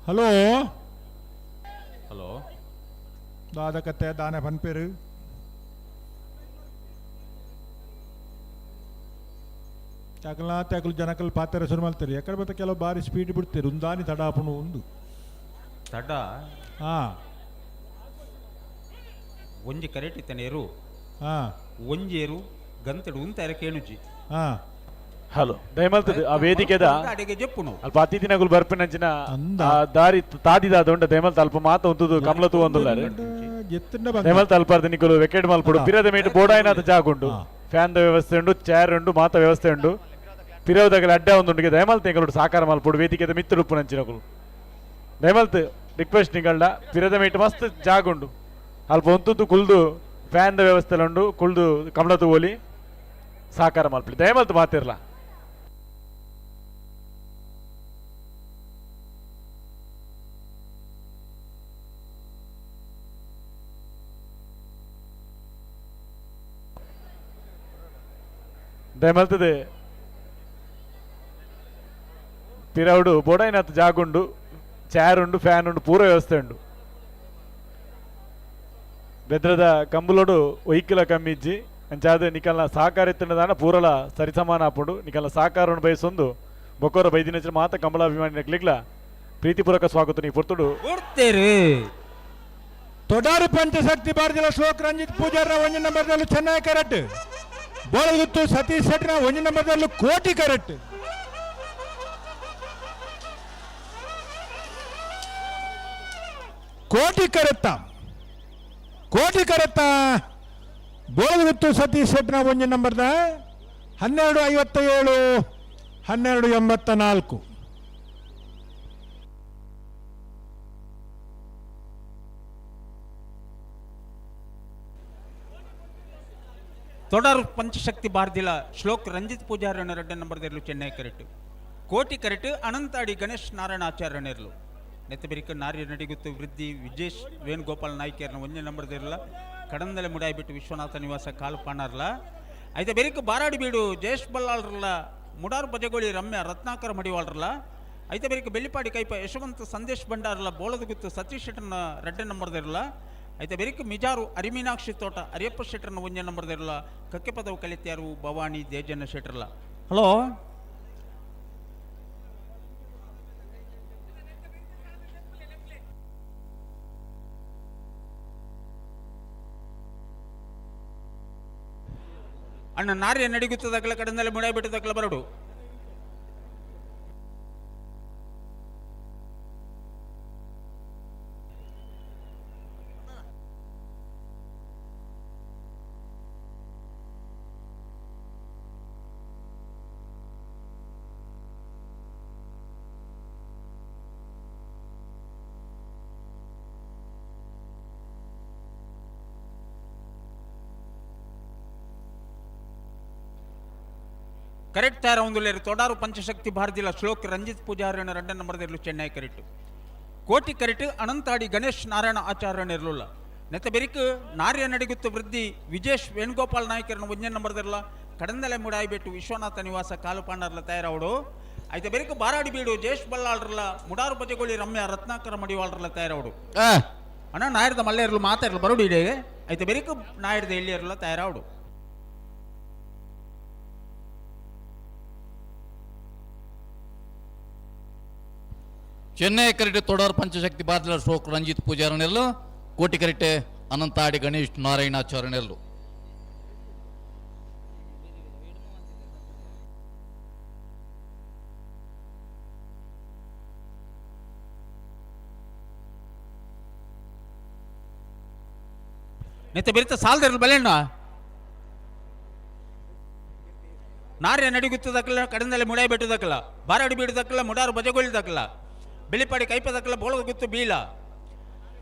Hello hello. ದಾದ ಕತ್ತೆ ದಾನೆ ಪನ್ಪೇರು? ತಕಲ ತಕಲು ಜನಕಲ್ ಪಾತ್ರ ಶುರು ಮಾಡ್ತಾರೆ. ಎಕಡೆ ಬತ್ತ ಕೆಲವು ಬಾರಿ ಸ್ಪೀಡ್ ಬಿಡ್ತೀರಿ, ಉಂದಾನಿ ತಡ ಆಪುಣು ಉಂದು. ತಡ? ಹಾ. ಒಂಜಿ ಕರೆಟ್ ಇತ್ತನೇರು. ಹಾ. ಒಂಜೇರು ಗಂತಡು ಉಂತಾರೆ ಕೇಣುಜಿ. ಹಾ. ಹಲೋ, ದಯಮಲ್ತದ ಆ ವೇದಿಕೆದ ಅಡೆಗೆ ಜೆಪ್ಪುನು. ಅಲ್ಪ ಅತಿಥಿನಗುಲು ಬರ್ಪಿನಂಚಿನ ಆ ದಾರಿ ತಾದಿದ ದೊಂಡ ದಯಮಲ್ತ ಅಲ್ಪ ಮಾತ ಉಂತುದು ಕಮಲತು ಒಂದುಲ್ಲಾರೆ. ದಯಮಲ್ತ ಅಲ್ಪಾರ್ದ ನಿಕುಲು ವೆಕೆಟ್ ಮಲ್ಪುಡು. ಪಿರದ ಮೇಟ್ ಬೋಡಾಯಿನಾತ ಜಾಗ ಉಂಡು, ಫ್ಯಾನ್ the ವ್ಯವಸ್ಥೆ ಉಂಡು, ಚೇರ್ ಉಂಡು, ಮಾತ ವ್ಯವಸ್ಥೆ ಉಂಡು. ಪಿರವದಗಲ ಅಡ್ಡ ಒಂದುಂಡು. ದಯಮಲ್ತ ಎಂಕಲುಡು ಸಾಕಾರ ಮಲ್ಪುಡು. ವೇದಿಕೆದ ಮಿತ್ತುಡುಪ್ಪುನಂಚಿನಕುಲು ದಯಮಲ್ತ್ ರಿಕ್ವೆಸ್ಟ್ ನಿಗಳ್ಡ. ಪಿರದ ಮೇಟ್ ಮಸ್ತ್ ಜಾಗ ಉಂಡು, ಅಲ್ಪ ಉಂತುದು ಕುಲ್ದು ಫ್ಯಾನ್ the ವ್ಯವಸ್ಥೆ ಉಂಡು, ಕುಲ್ದು ಕಮಲತು ಓಲಿ ಸಾಕಾರ ಮಲ್ಪಲಿ ದಯಮಲ್ತ್ ಮಾತಿರ್ಲ. ದಯಮಲ್ತದೆ ಪಿರವುಡು ಬೋಡೈನಾಥ್ ಜಾಗುಂಡು, ಚೇರ್ ಉಂಡು, ಫ್ಯಾನ್ ಉಂಡು, ಪೂರ ವ್ಯವಸ್ಥೆ ಉಂಡು. ಬೆದ್ರದ ಕಂಬುಲೋಡು ಒಯ್ಕಿಲ ಕಮ್ಮಿಜ್ಜಿ ಅಂಚಾದ ನಿಕಲ್ನ ಸಹಕಾರ ಇತ್ತಿನದಾನ ಪೂರಲ ಸರಿಸಮಾನ ಆಪುಂಡು. ನಿಕಲ್ನ ಸಹಕಾರವನ್ನು ಬಯಸೊಂದು ಬೊಕ್ಕೋರ ಬೈದಿನ ಮಾತ ಕಂಬಳಾಭಿಮಾನಿ ಪ್ರೀತಿಪೂರ್ವಕ ಸ್ವಾಗತ ನೀ ಪೊರ್ತುಡು. ತೊಡಾರು ಪಂಚಶಕ್ತಿ ಭಾರತೀಯ ಶ್ಲೋಕ್ ರಂಜಿತ್ ಪೂಜಾರ ಒಂಜಿ ನಂಬರ್ದಲ್ಲಿ ಚೆನ್ನೈ ಕರೆಕ್ಟ್, ಬೋಳಗುತ್ತು ಸತೀಶ್ ಶೆಟ್ಟಿನ ಒಂಜಿ ನಂಬರ್ದಲ್ಲಿ ಕೋಟಿ ಕರೆಕ್ಟ್. ಕೋಟಿ ಕರೆತ್ತ ಕೋಟಿ ಕರೆತ್ತ ಬೋಳಗುತ್ತು ಸತೀಶ್ ಶೆಟ್ಟಿನ ಒಂಜಿ ನಂಬರ್ದ 12:57 12:84. ತೊಡರು ಪಂಚಶಕ್ತಿ ಬಾರ್ದಿಲ ಶ್ಲೋಕ್ ರಂಜಿತ್ ಪೂಜಾರಣ್ಣ ರೆಡ್ಡ ನಂಬರ್ದಿರ್ಲು ಚೆನ್ನೈ ಕರೆಕ್ಟ್, ಕೋಟಿ ಕರೆಕ್ಟ್ ಅನಂತಾಡಿ ಗಣೇಶ್ ನಾರಾಯಣ ಆಚಾರ್ಯನಿರ್ಲು. ನೆತ್ತಬೆರಿಕ ನಾರಿ ನಡಿಗುತ್ತು ವೃದ್ಧಿ ವಿಜೇಶ್ ವೇಣುಗೋಪಾಲ್ ನಾಯ್ಕರ್ನ ಒಂಜೇ ನಂಬರ್ದಿರಲ್ಲ ಕಡಂದಲೆ ಮುಡಾಯ್ಬಿಟ್ಟು ವಿಶ್ವನಾಥ ನಿವಾಸ ಕಾಲು ಪಾಣರ್ಲ. ಐತೆ ಬೆರಿಕ ಬಾರಾಡಿ ಬೀಡು ಜಯೇಶ್ ಬಲ್ಲಾಳ್ರಲ್ಲ ಮುಡಾರು ಬಜಗೋಳಿ ರಮ್ಯ ರತ್ನಾಕರ ಮಡಿವಾಳ್ರಲ್ಲ. ಐತೆ ಬೆರಿಕ ಬೆಳ್ಳಿಪಾಡಿ ಕೈಪ ಯಶವಂತ ಸಂದೇಶ್ ಭಂಡಾರಲ್ಲ ಬೋಳದಗುತ್ತು ಸತೀಶ್ ಶೆಟ್ಟರ್ನ ರೆಡ್ಡ ನಂಬರ್ದಿರಲ್ಲ. ಐತೆ ಬೆರಿಕ ಮಿಜಾರು ಅರಿಮೀನಾಕ್ಷಿ ತೋಟ ಅರಿಯಪ್ಪ ಶೆಟ್ಟರ್ನ ಒಂಜೇ ನಂಬರ್ದಿರಲ್ಲ ಕಕ್ಕೆ ಪದವು ಕಲಿತ್ಯಾರು ಭವಾನಿ ದೇಜಣ್ಣ ಶೆಟ್ಟರ್ಲ. ಹಲೋ. ಅಣ್ಣ ನಾರ್ಯ ನಡಿಗುತ್ತದಕ್ಕಲ ಕಡಂದಲೆ ಮುಡಾಯಿ ಬಿಟ್ಟದಕ್ಕಲ ಬರಡು. ಕರೆಕ್ಟ್ ತಯಾರ ಒಂದು ತೊಡಾರು ಪಂಚಶಕ್ತಿ ಭಾರತಿಲ ಶ್ಲೋಕ್ ರಂಜಿತ್ ಪೂಜಾರಿನ ರೆಡ್ಡ ನಂಬರ್ದಿರಲು ಚೆನ್ನೈ ಕರೆಕ್ಟ್, ಕೋಟಿ ಕರಿಟ್ ಅನಂತಾಡಿ ಗಣೇಶ್ ನಾರಾಯಣ ಆಚಾರ್ಯ ನೆರ್ಲುಲ್ಲ ನೆತ್ತ ಬೆರಿಕ್ ನಾರ್ಯ ನಡಿಗುತ್ತು ವೃದ್ಧಿ ವಿಜೇಶ್ ವೇಣುಗೋಪಾಲ್ ನಾಯಕರನ್ನು ಒಂಜೇ ನಂಬರ್ದಿರಲ್ಲ ಕಡಂದಲೆ ಮುಡಾಯಿಬೆಟ್ಟು ವಿಶ್ವನಾಥ ನಿವಾಸ ಕಾಲುಪಾಂಡರ್ಲ ತಯಾರಾವಡು ಐತೆ ಬೆರಿಕ್ ಬಾರಾಡಿ ಬೀಡು ಜೇಶ್ ಬಲ್ಲಾಳ್ರಲ್ಲ ಮುಡಾರು ಬಜಗೋಳಿ ರಮ್ಯ ರತ್ನಾಕರ ಮಡಿವಾಳ್ರಲ್ಲ ತಯಾರಾವಡು ಅಣ್ಣ ನಾಯರ್ದ ಮಲ್ಲೇರ್ಲು ಮಾತಾಡಲು ಬರೋಡು ಇಡೇ ಐತೆ ಬೆರಿಕ್ ನಾಯರ್ದ ಎಲ್ಲಿಯರ್ಲ ತಯಾರಾವಡು. ಚೆನ್ನೈ ಕರಿಟೆ ತೊಡರ್ ಪಂಚಶಕ್ತಿ ಬಾದ್ಲರ್ ಶೋಕ್ ರಂಜಿತ್ ಪೂಜಾರನೆಲ್ಲು ಕೋಟಿ ಕರಿಟೆ ಅನಂತಾಡಿ ಗಣೇಶ್ ನಾರಾಯಣಾಚಾರ್ಯನೆಲ್ಲು. ನೆತ್ತ ಬೆರಿತ ಸಾಲದಿರಲು ಬಲೆಣ್ಣ ನಾರ್ಯ ನಡಿಗುತ್ತದಕ್ಕಲ್ಲ ಕಡಂದಲೆ ಮುಡಾಯಿ ಬೆಟ್ಟದಕ್ಕಲ್ಲ ಬಾರಾಡಿ ಬೀಡದಕ್ಕಲ್ಲ ಮುಡಾರು ಬಜಗೊಳ್ಳಿದಕ್ಕಲ್ಲ ಬೆಳಿಪಾಡಿ ಕೈಪದಕ್ಕಲ್ಲ ಬೋಳದ ಗುತ್ತು ಬೀಲ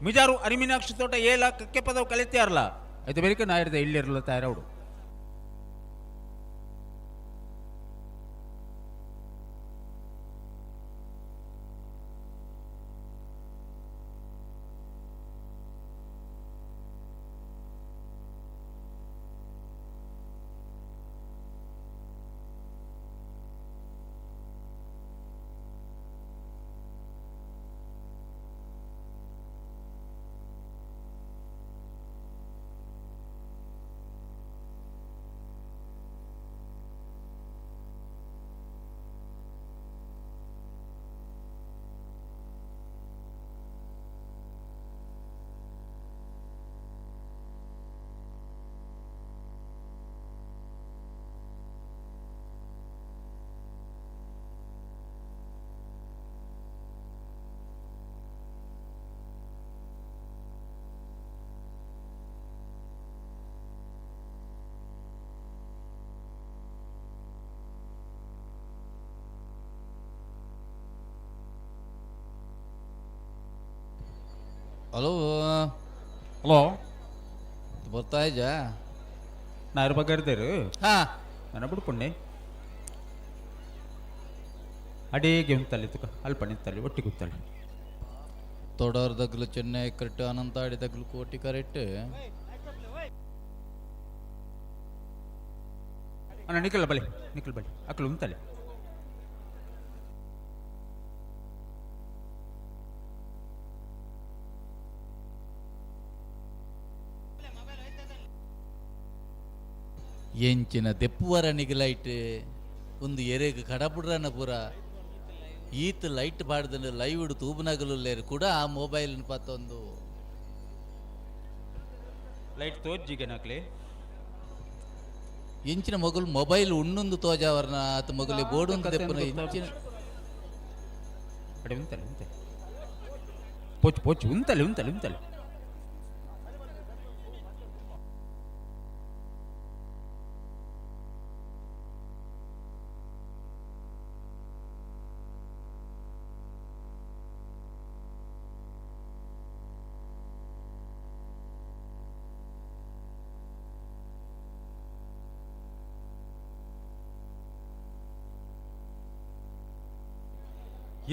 ಮಿಜಾರು ಅರಿಮೀನಾಕ್ಷಿ ತೋಟ ಏಲ ಕಕ್ಕೆ ಪದವು ಕಲಿತಾರಲ್ಲ ಐತೆ ಬೆರಿಕೆ ನಾಯಿರ್ದ ಇಲ್ಲಿರಲ್ಲ ತಯಾರವಡು. ಹಲೋ ಹಲೋ ಬರ್ತಾ ಇದ್ಯಾ? ನಾಯರ್ ಬಗ್ಗೆ ಹಾಂ ನನ್ನ ಬಿಡ್ಕೊಂಡೆ ಅಡಿಗೆ ಉಂತಲ್ಲಿ ತುಕ ಅಲ್ಪ ನಿಂತಲ್ಲಿ ಒಟ್ಟಿಗೆ ಉತ್ತಲ್ಲಿ. ತೊಡರ್ ದಗ್ಲು ಚೆನ್ನೈ ಕರೆಕ್ಟ್ ಅನಂತಾಡಿ ದಗ್ಲು ಕೋಟಿ ಕರೆಕ್ಟ್. ಅಣ್ಣ ನಿಖಲ್ ಬಲಿ ನಿಖಲ್ ಬಲಿ ಅಕ್ಲು ಉಂತಲ್ಲಿ. ಎಂಚಿನ ದೆಪ್ಪುವರ ನಿಗಲೈಟ್ ಒಂದು ಎರೆಗ್ ಕಡಪುಡ್ರನ ಪೂರ ಈತ್ ಲೈಟ್ ಪಾಡ್ದನ ಲೈವ್ ತೂಬುನಗಲುಲ್ಲೇರು ಕೂಡ ಆ ಮೊಬೈಲ್ ಪತ್ತೊಂದು ಲೈಟ್ ತೋಜ್ಜಿಗೆ ನಾಕ್ಲೆ ಎಂಚಿನ ಮಗುಲು ಮೊಬೈಲ್ ಉಣ್ಣೊಂದು ತೋಜಾವರ್ನ ಆತ ಮಗುಲಿ ಬೋರ್ಡ್ ದೆಪ್ಪುನ ಎಂಚಿನ ಅಡೆ ಉಂತಲೆ ಉಂತಲೆ ಪೋಚು ಪೋಚು ಉಂತಲೆ ಉಂತಲೆ ಉಂತಲೆ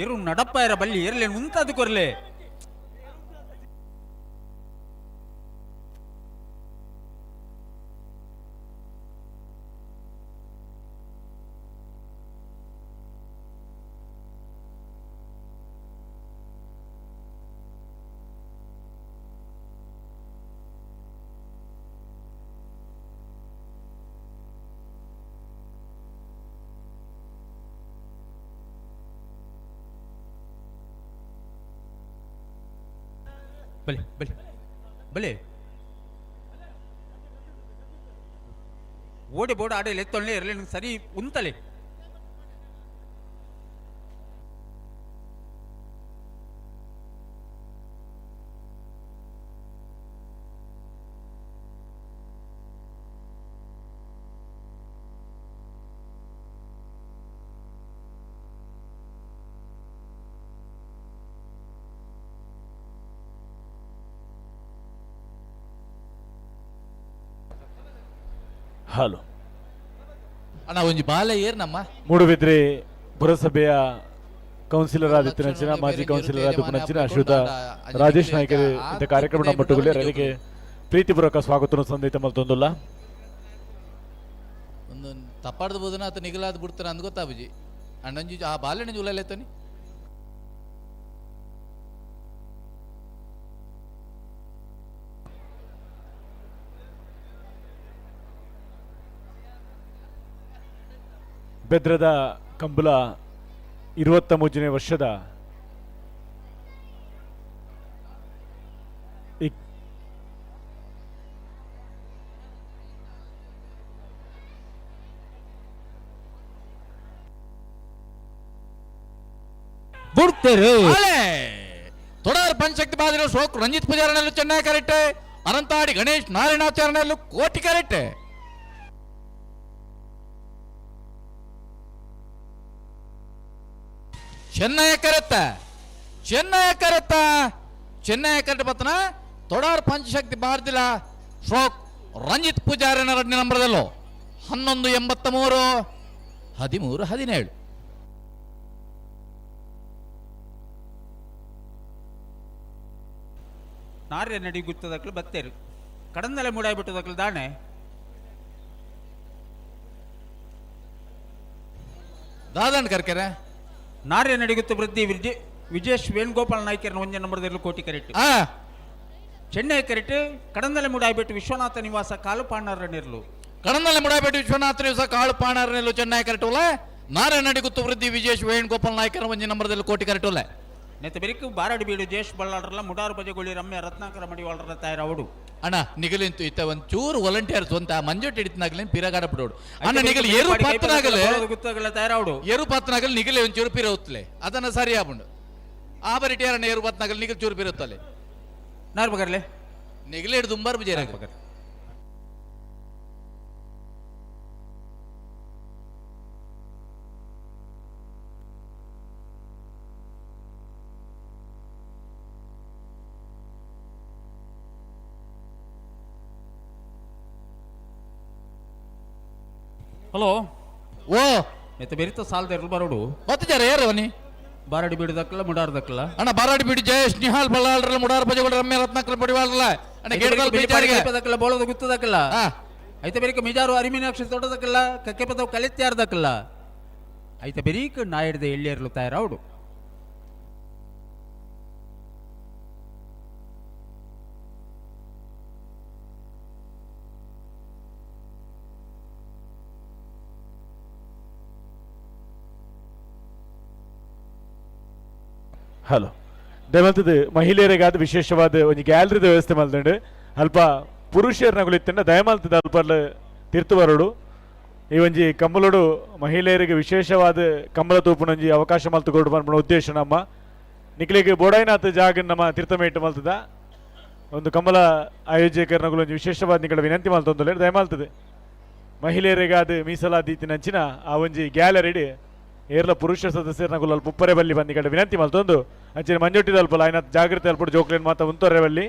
ಎರು ನಡಪ್ಪಾಯರ ಬಲ್ಲಿ ಎರಲೆ ಉಂತಾದು ಕೊರ್ಲೆ ಬಲೆ ಬಲೆ ಬಲೆ ಓಡಿ ಬೋಡ ಆಡಲಿ ಎತ್ತೊಳ್ಳೆ ಇರಲಿ ಸರಿ ಉಂತಲೆ. ಹಲೋ ಅಣ್ಣ ಒಂಜಿ ಬಾಲೆ ಏರ್ ನಮ್ಮ ಮೂಡುಬಿದ್ರಿ ಪುರಸಭೆಯ ಕೌನ್ಸಿಲರ್ ಆದಿತ್ಯನಂಚಿನ ಮಾಜಿ ಕೌನ್ಸಿಲರ್ ಆದ ಉಪನಂಚಿನ ಶ್ರೀಯುತ ರಾಜೇಶ್ ನಾಯ್ಕರು ಇಂಥ ಕಾರ್ಯಕ್ರಮ ನಮ್ಮ ಅದಕ್ಕೆ ಪ್ರೀತಿಪೂರ್ವಕ ಸ್ವಾಗತ ಸಂದೇಶ ಮಲ್ತೊಂದುಲ್ಲ. ಒಂದು ತಪ್ಪಾಡ್ದು ಬೋದನ ಆತ ನಿಗಲಾದ ಬಿಡ್ತಾರ ಅಂದ್ ಗೊತ್ತಾಬುಜಿ ಅಣ್ಣಂಜಿ ಆ ಬಾಲೆಣ್ಣೆ ಜೂಲೈತನಿ. ಬೆದ್ರದ ಕಂಬಳ 23ನೇ ವರ್ಷದ ಈ ಬುಡ್ತೇರು ತೊಡಾರ್ ಪಂಚಶಕ್ತಿ ಬಾದಿರ ಶೋಕ್ ರಂಜಿತ್ ಪೂಜಾರನಲ್ಲೂ ಚೆನ್ನಾಗಿ ಕರೆಕ್ಟ್, ಅನಂತಾಡಿ ಗಣೇಶ್ ನಾರಾಯಣಾಚಾರ್ಯನಲ್ಲೂ ಕೋಟಿ ಕರೆಕ್ಟ್. ಚೆನ್ನಯ ಕರೆತ್ತ ಚೆನ್ನಯ ಕರೆತ್ತ ಚೆನ್ನಯ ಕರೆಕ್ಟ್ ಬತ್ತನ ತೊಡಾರ್ ಪಂಚಶಕ್ತಿ ಬಾರ್ದಿಲ್ಲ ಶ್ಲೋಕ್ ರಂಜಿತ್ ಪೂಜಾರನ ಎರಡನೇ ನಂಬರ್ದಲ್ಲೋ 11.83 13.17. ನಾರ್ಯ ನಡಿ ಗುತ್ತದಕ್ಲು ಬತ್ತೇರು ಕಡಂದಲೆ ಮೂಡಾಯ್ಬಿಟ್ಟದಕ್ಲು ದಾಣೆ ದಾದಣ್ಣ ಕರ್ಕೆರೆ ನಾರ್ಯ ನಡಿಗುತ್ತ ವೃದ್ಧಿ ವಿಜೇಶ್ ವೇಣುಗೋಪಾಲ್ ನಾಯ್ಕರನ ಒಂದೇ ನಂಬರ್ದಲ್ಲಿ ಕೋಟಿ ಕರೆಕ್ಟ್. ಚೆನ್ನೈ ಕರೆಕ್ಟ್ ಕಡಂದಲೆ ಮೂಡಾಯ್ಬಿಟ್ಟು ವಿಶ್ವನಾಥ ನಿವಾಸ ಕಾಲುಪಾಣರ ನಿರ್ಲು ಕಡಂದಲೆ ಮುಡಾಯ್ಬಿಟ್ಟು ವಿಶ್ವನಾಥ ನಿವಾಸ ಕಾಳುಪಾಣರ ನಿಲ್ಲು ಚೆನ್ನೈ ಕರೆಕ್ಟ್. ನಾರಾಯಣ ನಡಿಗುತ್ತು ವೃದ್ಧಿ ವಿಜೇಶ್ ವೇಣುಗೋಪಾಲ್ ನಾಯ್ಕರ ಒಂದೇ ನಂಬರ್ದಲ್ಲಿ ಕೋಟಿ ಕರೆಕ್ಟ್. ನೆತ್ತ ಬೆರಿಕು ಬಾರಾಡಿ ಬೀಡು ಜೇಶ್ ಬಲ್ಲಾಡ್ರಲ್ಲ ಮುಡಾರು ಬಜಗೊಳ್ಳಿ ರಮ್ಯ ರತ್ನಾಕರ ಮಡಿವಾಳರ ತಾಯರವಡು. ಅಣ್ಣ ನಿಗಲಿಂತು ಇತ್ತ ಒಂದ್ ಚೂರು ವಾಲಂಟಿಯರ್ಸ್ ಸ್ವಂತ ಮಂಜೊಟ್ಟಿ ಹಿಡಿತನಾಗಲಿ ಪಿರಗಾಡ ಬಿಡೋಡು ಅಣ್ಣ ನಿಗಲ್ ಏರು ಪತ್ತನಾಗಲೇ ಗುತ್ತಗಳ ತಯಾರವಡು ಏರು ಪತ್ತನಾಗಲಿ ನಿಗಲೆ ಒಂಚೂರು ಪಿರ ಹೊತ್ತಲೆ ಅದನ್ನ ಸರಿ ಆಬುಂಡು ಆ ಬರಿಟಿ ಅಣ್ಣ ಏರು ಪತ್ತನಾಗಲಿ ನಿಗಲ್ ಚೂರು ಪಿರ ಹೊತ್ತಲೆ ನಾರ್ ಬಗರ್ಲೆ ನಿಗಲೆ ಹಿಡಿದು ದುಂಬಾರ್ ಬುಜೇರ. ಹಲೋ ಓ ನೆತ್ತ ಬೆರಿತ ಸಾಲದ ಬರೋಡು ಮತ್ತೆ ಜರ ಏರು ಅವನಿ ಬಾರಾಡಿ ಬೀಡು ದಕ್ಕಲ ಮುಡಾರು ದಕ್ಕಲ ಅಣ್ಣ ಬಾರಾಡಿ ಬೀಡು ಜಯೇಶ್ ನಿಹಾಲ್ ಬಲ್ಲಾಳ್ರಲ್ಲ ಮುಡಾರ್ ಬಜಗೊಳ್ಳಿ ರಮ್ಯ ರತ್ನಾಕರ ಬಡಿವಾಳಲ್ಲ ಅಣ್ಣ ಗೇಡ್ದಲ್ ಬೇಜಾರಿಗೆ ದಕ್ಕಲ ಬೋಳದ ಗುತ್ತದಕ್ಕಲ್ಲ ಐತ ಬೆರಿಕ ಮಿಜಾರು ಅರಿಮೀನಾಕ್ಷಿ ದೊಡ್ಡದಕ್ಕಲ್ಲ ಕಕ್ಕೆ ಪದವು ಕಲಿತ್ಯಾರ್ದಕ್ಕಲ್ಲ ಐತ ಬೆರೀಕ ನಾಯಿಡ್ದ ಎಳ್ಳಿಯರ್ಲು ತಯಾರವಡು. ಹಲೋ ದಯಮಲ್ತದ ಮಹಿಳೆಯರಿಗಾದ ವಿಶೇಷವಾದ ಒಂಜಿ ಗ್ಯಾಲರಿದ ವ್ಯವಸ್ಥೆ ಮಲ್ತುಂಡು ಅಲ್ಪ ಪುರುಷರನಗುಲು ಇತ್ತಂಡ ದಯಮಲ್ತದ ಅಲ್ಪ ತೀರ್ತು ಬರೋಡು. ಈ ಒಂಜಿ ಕಂಬಲೋಡು ಮಹಿಳೆಯರಿಗೆ ವಿಶೇಷವಾದ ಕಂಬಳ ತೂಪುನೊಂಜಿ ಅವಕಾಶ ಮಲ್ತು ಕೊಡು ಪನ್ಪುನ ಉದ್ದೇಶ ನಮ್ಮ ನಿಕ್ಲೆಗ್ ಬೋಡಾಯಿನಾಥ ಜಾಗ ನಮ್ಮ ತೀರ್ಥಮೇಟ್ ಮಲ್ತದ ಒಂದು ಕಂಬಳ ಆಯೋಜಕರನಗುಲು ಒಂಜಿ ವಿಶೇಷವಾದ ನಿಕಡ ವಿನಂತಿ ಮಲ್ತೊಂದುಲ್ಲೆರ್. ದಯಮಲ್ತದೆ ಮಹಿಳೆಯರಿಗಾದ ಮೀಸಲಾದೀತಿನಂಚಿನ ಆ ಒಂಜಿ ಗ್ಯಾಲರಿಡ್ ಏರ್ಲ ಪುರುಷ ಸದಸ್ಯರನಗುಲು ಅಲ್ಪ ಉಪ್ಪರೆ ಬಲ್ಲಿ ಬಂದಿ ಕಡೆ ವಿನಂತಿ ಮಲ್ತೊಂದು ಅಂಚಿನ ಮಂಜೊಟ್ಟಿದ ಅಲ್ಪ ಆಯ್ನ ಜಾಗೃತಿ ಅಲ್ಪ ಜೋಕ್ಲೇನ್ ಮಾತ ಉಂತೊರೆ ಬಲ್ಲಿ.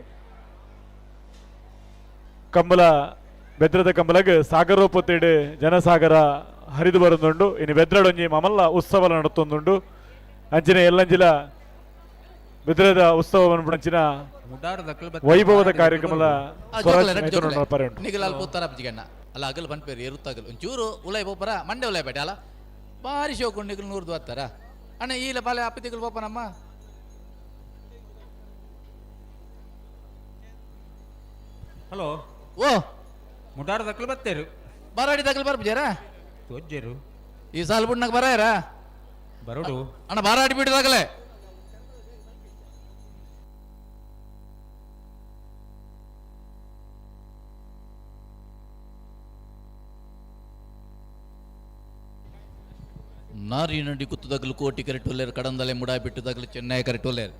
ಕಂಬಳ ಬೆದ್ರದ ಕಂಬಲಗ್ ಸಾಗರೋಪತ್ತೇಡು ಜನಸಾಗರ ಹರಿದು ಬರುಂದುಂಡು. ಇನ್ನು ಬೆದ್ರಡೊಂಜಿ ಮಮಲ್ಲ ಉತ್ಸವ ನಡತೊಂದುಂಡು. ಅಂಚಿನ ಎಲ್ಲಂಜಿಲ ಬೆದ್ರದ ಉತ್ಸವ ಅಂಚಿನ ವೈಭವದ ಕಾರ್ಯಕ್ರಮದ ನಿಗಲ್ ಅಲ್ಪ ಉತ್ತರ ಅಪ್ಜಿಗಣ್ಣ ಅಲ್ಲ ಅಗಲ್ ಪನ್ಪೇರು ಎರುತ್ತಾಗಲ್ ಒಂಚೂರು ಉಲೈ ಪೋಪರ ಮಂಡೆ ಉಲೈ ಬೇಟ ಅಲ್ಲ ಬಾರಿ ಶೋಕು ನಿಗಲ್ ನೂರ್ದು ಹತ್ತಾರ ಅಣ್ಣ ಈಲ ಬಾಲೆ ಅಪ್ಪ ಪೋಪನಮ್ಮ. ಹಲೋ ಓ ಮುಡಾರು ದಕ್ಕಲು ಬತ್ತೇರು ಬಾರಾಡಿ ದಕ್ಕಲು ಬರ್ಬಜಾರ ತೋಜ್ಜೇರು ಈ ಸಾಲ ಬುಡ್ನಾಗ ಬರಾಯರ ಬರೋಡು ಅಣ್ಣ ಬಾರಾಡಿ ಬಿಡಿದಾಗಲೇ ನಾರಿ ನಡಿ ಕುತ್ತದಾಗಲು ಕೋಟಿ ಕರೆಟೋಲೇರು ಕಡಂದಲೆ ಮುಡಾ ಬಿಟ್ಟದಾಗಲು ಚೆನ್ನೈ ಕರೆಟೋಲೇರು.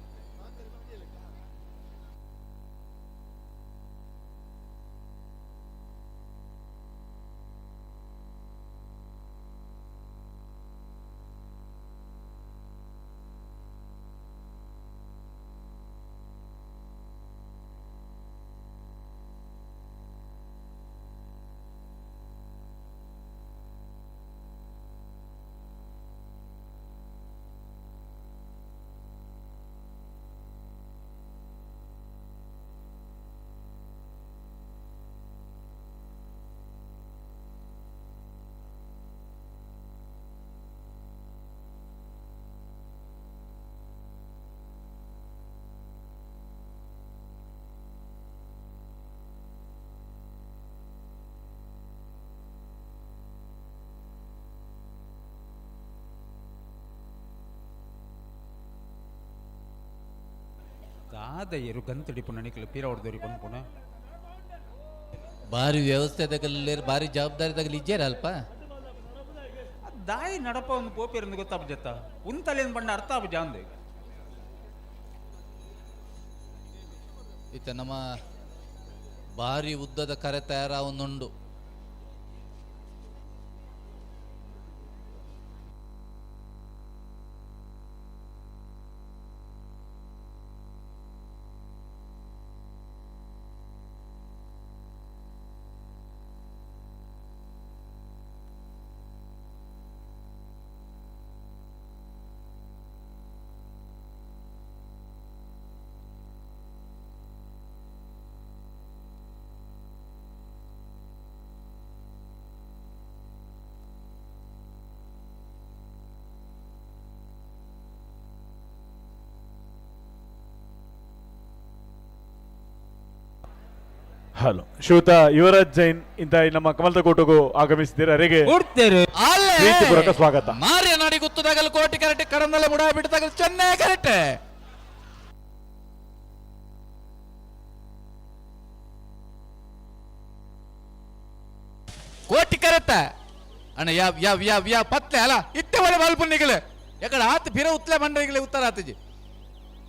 ದಾದ ಎರು ಗಂತಡಿಪು ನನಗೆ ಪೀರವಡ್ದೋರಿ ಪನ್ಪುನ ಬಾರಿ ವ್ಯವಸ್ಥೆ ತಗಲ್ಲೇರು, ಬಾರಿ ಜವಾಬ್ದಾರಿ ತಗಲಿ ಇಜ್ಜೇರ ಅಲ್ಪ. ದಾಯಿ ನಡಪ ಒಂದು ಪೋಪಿರಂದು ಗೊತ್ತಾಪ ಜತ್ತ ಉಂತಲೇನು ಬಣ್ಣ ಅರ್ಥ ಆಪುಜ ಅಂದು. ಇತ್ತ ನಮ್ಮ ಬಾರಿ ಉದ್ದದ ಕರೆ ತಯಾರಾವೊಂದುಂಡು. ಹಲೋ ಶ್ರೀಯುತ ಯುವರಾಜ್ ಜೈನ್ ಇಂತ ನಮ್ಮ ಕಮಲದಕೋಟಗೂ ಆಗಮಿಸಿದ್ದೀರಾ, ಅವರಿಗೆ ಪ್ರೀತಿಪೂರ್ವಕ ಸ್ವಾಗತ. ಮಾರ್ಯ ನಾಡಿ ಗುತ್ತದಾಗಲು ಕೋಟಿ ಕರೆಕ್ಟ್ ಕಡಂದಲೆ ಮುಡ ಬಿಟ್ಟದಾಗಲು ಚೆನ್ನೈ ಕರೆಕ್ಟ್. ಕೋಟಿ ಕರೆಕ್ಟ್ ಅಣ್ಣ ಯಾವ ಯಾವ ಯಾವ ಯಾವ ಪತ್ಲೆ ಅಲ್ಲ ಇತ್ತೆ ಒಳ್ಳೆ ಮಲ್ಪು ನಿಗಲೆ ಎಕಡೆ ಆತ ಬಿರ ಉತ್ತಲೆ ಬಂಡ್ರಿಗಲೆ ಉತ್ತರ ಆತಜಿ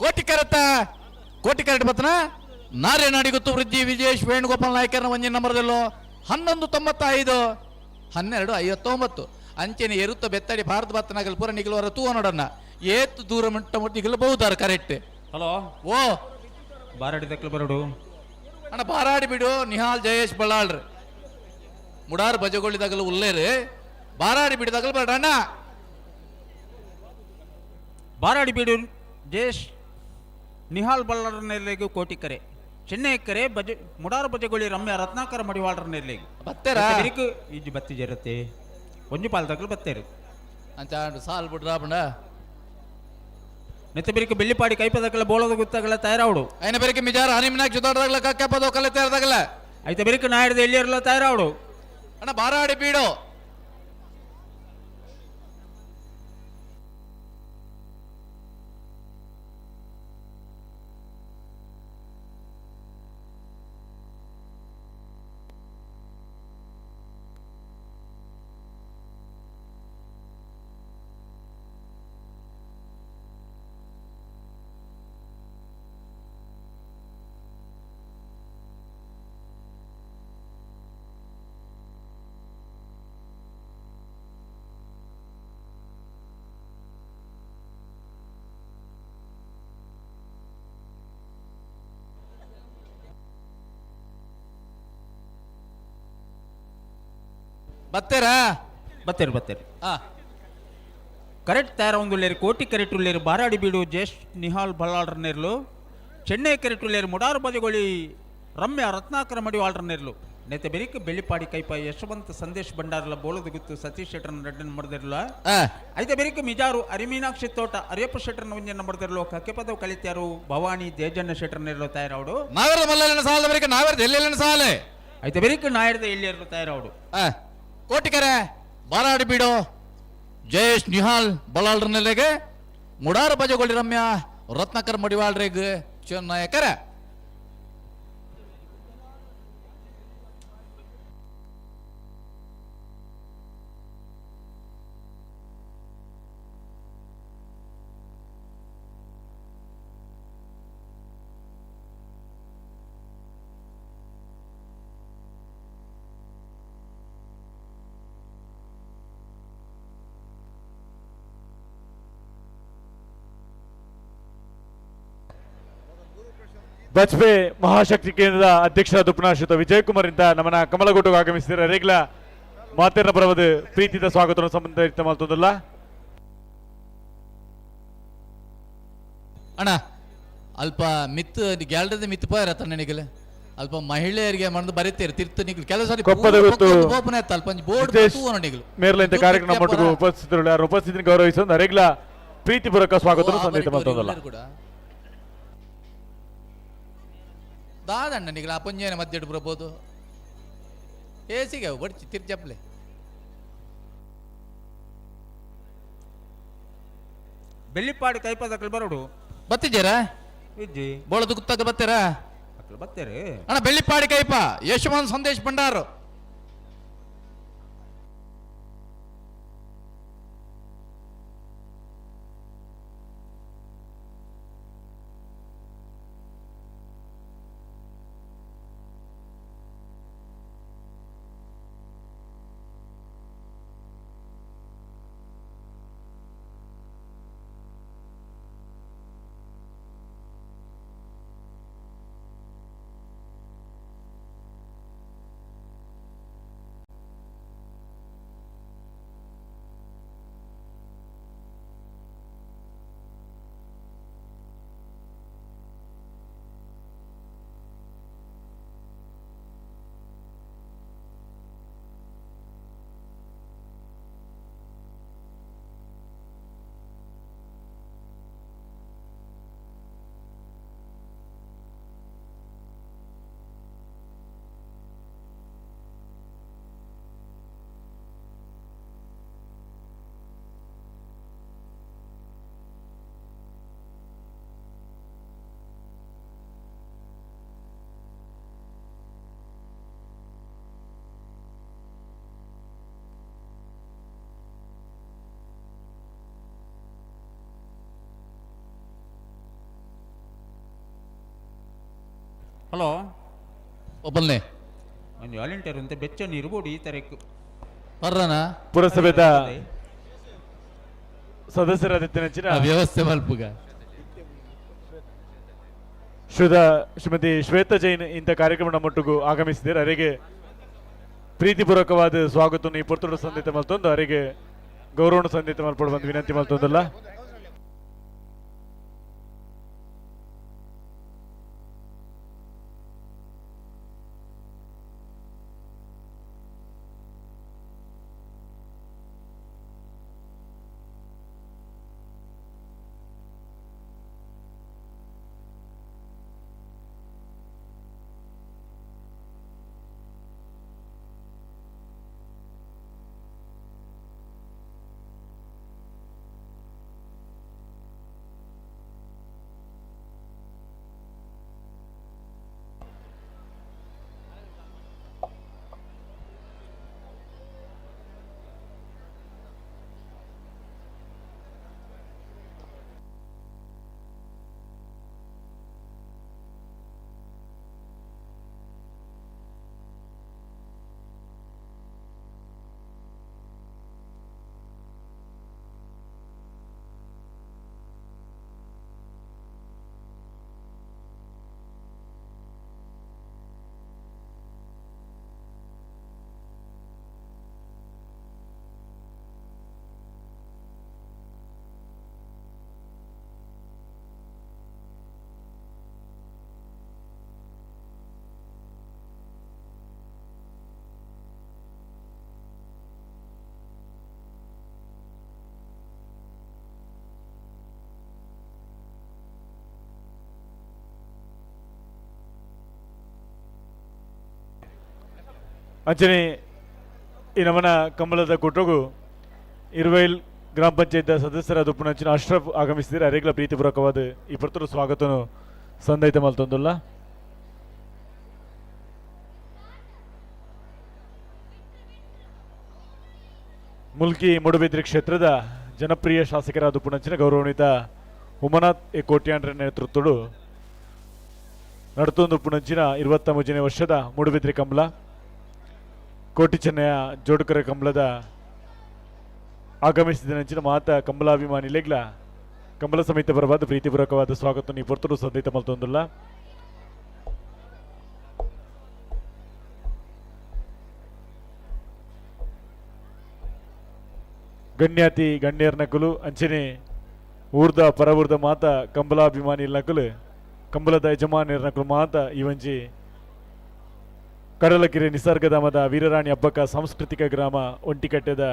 ಕೋಟಿ ಕರೆಕ್ಟ ಕೋಟಿ ಕರೆಕ್ಟ್ ಬತ್ತನ ನಾರ್ಯ ನಾಡಿಗುತ್ತು ವೃದ್ಧಿ ವಿಜೇಶ್ ವೇಣುಗೋಪಾಲ್ ನಾಯ್ಕರನ ಒಂಜಿನ ನಂಬರ್ದಲ್ಲೋ 11:95 12:59 ಅಂಚೆನೆ ಎರುತ್ತ ಬೆತ್ತಡಿ ಭಾರತ ಬತ್ತನಾಗಲ್ ಪೂರ ನಿಗಲವರ ತೂವ ನೋಡಣ್ಣ ಏತ್ ದೂರ ಮುಟ್ಟ ಮುಟ್ಟ ನಿಗಲ ಬಹುದಾರ ಕರೆಕ್ಟ್. ಹಲೋ ಓ ಬಾರಾಡಿ ತಕ್ಲು ಬರಡು ಅಣ್ಣ ಬಾರಾಡಿ ಬಿಡು ನಿಹಾಲ್ ಜಯೇಶ್ ಬಳ್ಳಾಳ್ರಿ ಮುಡಾರ್ ಬಜಗೊಳ್ಳಿದಾಗಲು ಉಲ್ಲೇರಿ ಬಾರಾಡಿ ಬಿಡಿದಾಗಲು ಬರಡ ಅಣ್ಣ. ಬಾರಾಡಿ ಬಿಡು ಜಯೇಶ್ ನಿಹಾಲ್ ಬಳ್ಳಾರನೆಲೆಗೂ ಕೋಟಿ ಕರೆ ಚೆನ್ನೈ ಕರೆ ಬಜ ಮುಡಾರ ಬಜಗೊಳ್ಳಿ ರಮ್ಯ ರತ್ನಾಕರ ಮಡಿವಾಳರನೆಲೆಗೂ ಬತ್ತೇರಾ? ಈಜು ಬತ್ತಿ ಜರತೆ ಒಂಜಿ ಪಾಲ್ ತಗಲು ಬತ್ತೇರು ಅಂತ ಸಾಲ್ ಬಿಡ್ರಾಬಣ್ಣ ನೆತ್ತ ಬಿರಿಕು ಬೆಳ್ಳಿಪಾಡಿ ಕೈಪದಕಲ ಬೋಳದ ಗುತ್ತಗಲ ತಯಾರಾವಡು ಐನ ಬೆರಕೆ ಮಿಜಾರ ಹನಿಮಿನಾಗ್ ಜುದಾಡದಾಗಲ ಕಕ್ಕಪದೋ ಕಲೆ ತಯಾರದಾಗಲ ಐತ ಬೆರಿಕು ನಾಯಡ್ದ ಎಲ್ಲಿಯರ್ಲ ತಯಾರಾವಡು ಅಣ್ಣ ಬಾರಾಡಿ ಬೀಡು ಬತ್ತೇರಾ? ಬತ್ತೇರು ಬತ್ತೇರು. ಆ. ಕರೆಕ್ಟ್ ತಯಾರ ಉಳ್ಳೇರು ಕೋಟಿ ಕರೆಕ್ಟ್ ಉಳ್ಳೇರು ಬಾರಾಡಿ ಬೀಡು ಜೇಶ್ ನಿಹಾಲ್ ಬಲ್ಲಾಳ್ರನೇರ್ಲು ಚೆನ್ನೈ ಕರೆಕ್ಟ್ ಉಳ್ಳೇರು ಮುಡಾರು ಬದಿಗೊಳಿ ರಮ್ಯ ರತ್ನಾಕರ ಮಡಿವಾಳ್ರನೇರ್ಲು ನೆತ್ತ ಬೆರಿಕ್ ಬೆಳ್ಳಿಪಾಡಿ ಕೈಪ ಯಶವಂತ ಸಂದೇಶ್ ಭಂಡಾರ್ಲ ಬೋಳದ ಗುತ್ತು ಸತೀಶ್ ಶೆಟ್ಟರ್ನ ರಡ್ಡನ್ ಮಡ್ದಿರ್ಲ ಐತೆ ಬೆರಿಕ್ ಮಿಜಾರು ಅರಿಮೀನಾಕ್ಷಿ ತೋಟ ಅರಿಯಪ್ಪ ಶೆಟ್ಟರ್ನ ಒಂಜನ್ನ ಮಡ್ದಿರ್ಲು ಕಕ್ಕೆಪದವು ಕಲಿತ್ಯಾರು ಭವಾನಿ ದೇಜಣ್ಣ ಶೆಟ್ಟರ್ನೆರ್ಲು ತಯಾರಾವಡು ನಾವೆಲ್ಲ ಮಲ್ಲನ ಸಾಲದ ಬೆರಿಕ ನಾವೆಲ್ಲ ಎಲ್ಲೆಲ್ಲ ಸಾಲೆ ಐತೆ ಬೆರಿಕ್ ನಾಯರ್ದ ಎಲ್ಲಿಯರ್ಲು ತಯಾರಾವಡು. ಕೋಟಿಕರೆ ಬಾರಾಡಿ ಬೀಡು ಜಯೇಶ್ ನಿಹಾಲ್ ಬಲಾಲ್ರನೆಲೆಗೆ ಮುಡಾರ ಬಜಗೊಳ್ಳಿ ರಮ್ಯ ರತ್ನಾಕರ್ ಮಡಿವಾಳ್ರೆಗ್ ಚೆನ್ನಯಕರ. ಬಜ್ಪೆ ಮಹಾಶಕ್ತಿ ಕೇಂದ್ರದ ಅಧ್ಯಕ್ಷರಾದ ಉಪನಾಶ್ರಿತ ವಿಜಯ್ ಕುಮಾರ್ ಇಂತ ನಮ್ಮನ್ನ ಕಮಲಗುಟ್ಟುಗೆ ಆಗಮಿಸಿದ್ದಾರೆ. ರೇಗ್ಲ ಮಾತೇನ ಬರವದು ಪ್ರೀತಿದ ಸ್ವಾಗತವನ್ನು ಸಂಬಂಧ ಮಾಡ್ತದಲ್ಲ. ಅಣ್ಣ ಅಲ್ಪ ಮಿತ್ ಗ್ಯಾಲರಿದ ಮಿತ್ ಪೋಯರ ತಣ್ಣನಿಗಲ ಅಲ್ಪ ಮಹಿಳೆಯರಿಗೆ ಮಣದು ಬರೀತೀರಿ ತಿರ್ತು ನಿಗಲು ಕೆಲವು ಸಾರಿ ಕೊಪ್ಪದ ಗೊತ್ತು ಓಪನ್ ಆಯ್ತು ಅಲ್ಪ ಬೋರ್ಡ್ ನಿಗಲು ಮೇರ್ಲ ಇಂತ ಕಾರ್ಯಕ್ರಮ ಮಟ್ಟಿಗೂ ಉಪಸ್ಥಿತರು ಯಾರು ಉಪಸ್ಥಿತಿನ ಗೌರವಿಸೋದು ರೇಗ್ಲ ಪ್ರೀತಿಪೂರ್ವಕ ಸ್ವಾಗತವನ್ನು ಸಂದೇಶ ಮಾಡ್ತದಲ್ಲ. ಕೂಡ ದಾದಣ್ಣ ನಿಗಲ ಆ ಪಂಜೇನ ಮಧ್ಯೆ ಬರ್ಬೋದು ಏಸಿಗೆ ಬಡ್ಚಿ ತಿರ್ಜಪ್ಲೆ ಬೆಳ್ಳಿಪಾಡಿ ಕೈಪದಕಲ್ ಬರೋಡು ಬತ್ತಿದ್ದೀರಾ? ಇಜ್ಜಿ. ಬೋಳದ ಗುತ್ತಾಗ ಬತ್ತೀರಾ? ಅಕ್ಲು ಬತ್ತೇರು. ಅಣ್ಣ, ಬೆಳ್ಳಿಪಾಡಿ ಕೈಪ ಯಶವಂತ್ ಸಂದೇಶ್ ಭಂಡಾರು. ಹಲೋ. ಒಬ್ಬಲ್ನೇ. ಒಂದು ವಾಲಂಟಿಯರ್ ಅಂತ ಬೆಚ್ಚ ನೀರು ಬೋಡಿ ಈ ತರಕ್ಕೆ. ಬರ್ರನ. ಪುರಸಭೆದ ಸದಸ್ಯರಾದ ವ್ಯವಸ್ಥೆ ಮಲ್ಪುಗ. ಶ್ರೀದ ಶ್ರೀಮತಿ ಶ್ವೇತಾ ಜೈನ್ ಇಂಥ ಕಾರ್ಯಕ್ರಮ ನಮ್ಮೊಟ್ಟಿಗೂ ಆಗಮಿಸಿದ್ದಾರೆ. ಅವರಿಗೆ ಪ್ರೀತಿಪೂರ್ವಕವಾದ ಸ್ವಾಗತವನ್ನು ಈ ಪುರ್ತುಡು ಸಂದಿತ ಮಲ್ತೊಂದು ಅವರಿಗೆ ಗೌರವವನ್ನು ಸಂದಿತ ಮಲ್ಪಡು ಬಂದು ವಿನಂತಿ ಮಲ್ತೊಂದಲ್ಲ. ಅಂಚನೆ ಈ ನಮನ ಕಂಬಳದ ಕೂಟಗೂ ಇರುವೈಲ್ ಗ್ರಾಮ ಪಂಚಾಯತ್ ಸದಸ್ಯರಾದ ಉಪ್ಪುನಂಚಿನ ಅಶ್ರಫ್ ಆಗಮಿಸಿದರೆ ಅರೇಗ್ಲ ಪ್ರೀತಿಪೂರ್ವಕವಾದ ಈ ಪರ್ತರು ಸ್ವಾಗತನು ಸಂದೈತ ಮಲ್ತೊಂದುಲ್ಲ. ಮುಲ್ಕಿ ಮೂಡುಬಿದ್ರಿ ಕ್ಷೇತ್ರದ ಜನಪ್ರಿಯ ಶಾಸಕರಾದ ಉಪ್ಪುನಂಚಿನ ಗೌರವಾನ್ವಿತ ಉಮನಾಥ್ ಎ ಕೋಟ್ಯಾಂಡ್ರ ನೇತೃತ್ವಡು ನಡತೊಂದು ಉಪ್ಪುನಂಚಿನ 23ನೇ ವರ್ಷದ ಮೂಡುಬಿದ್ರಿ ಕಂಬಳ ಕೋಟಿ ಚೆನ್ನಯ ಜೋಡುಕರ ಕಂಬಳದ ಆಗಮಿಸಿದ ನಂಚಿನ ಮಾತ ಕಂಬಳಾಭಿಮಾನಿಲೆಗ್ಲ ಕಂಬಳ ಸಮೇತ ಬರವಾದ ಪ್ರೀತಿಪೂರ್ವಕವಾದ ಸ್ವಾಗತ ಈ ಪೊರ್ತರು ಸಂದಿತ ಮಲ್ತೊಂದುಲ್ಲ. ಗಣ್ಯಾತಿ ಗಣ್ಯರ್ ನಕಲು ಅಂಚನೆ ಊರ್ದ ಪರವೂರ್ದ ಮಾತ ಕಂಬಲಾಭಿಮಾನಿ ನಕಲು ಕಂಬಳದ ಯಜಮಾನಿಯರ್ ನಕಲು ಮಾತ ಈ ಒಂಜಿ ಕಡಲಕೆರೆ ನಿಸರ್ಗಧಾಮದ ವೀರರಾಣಿ ಹಬ್ಬಕ್ಕ ಸಾಂಸ್ಕೃತಿಕ ಗ್ರಾಮ ಒಂಟಿಕಟ್ಟೆದ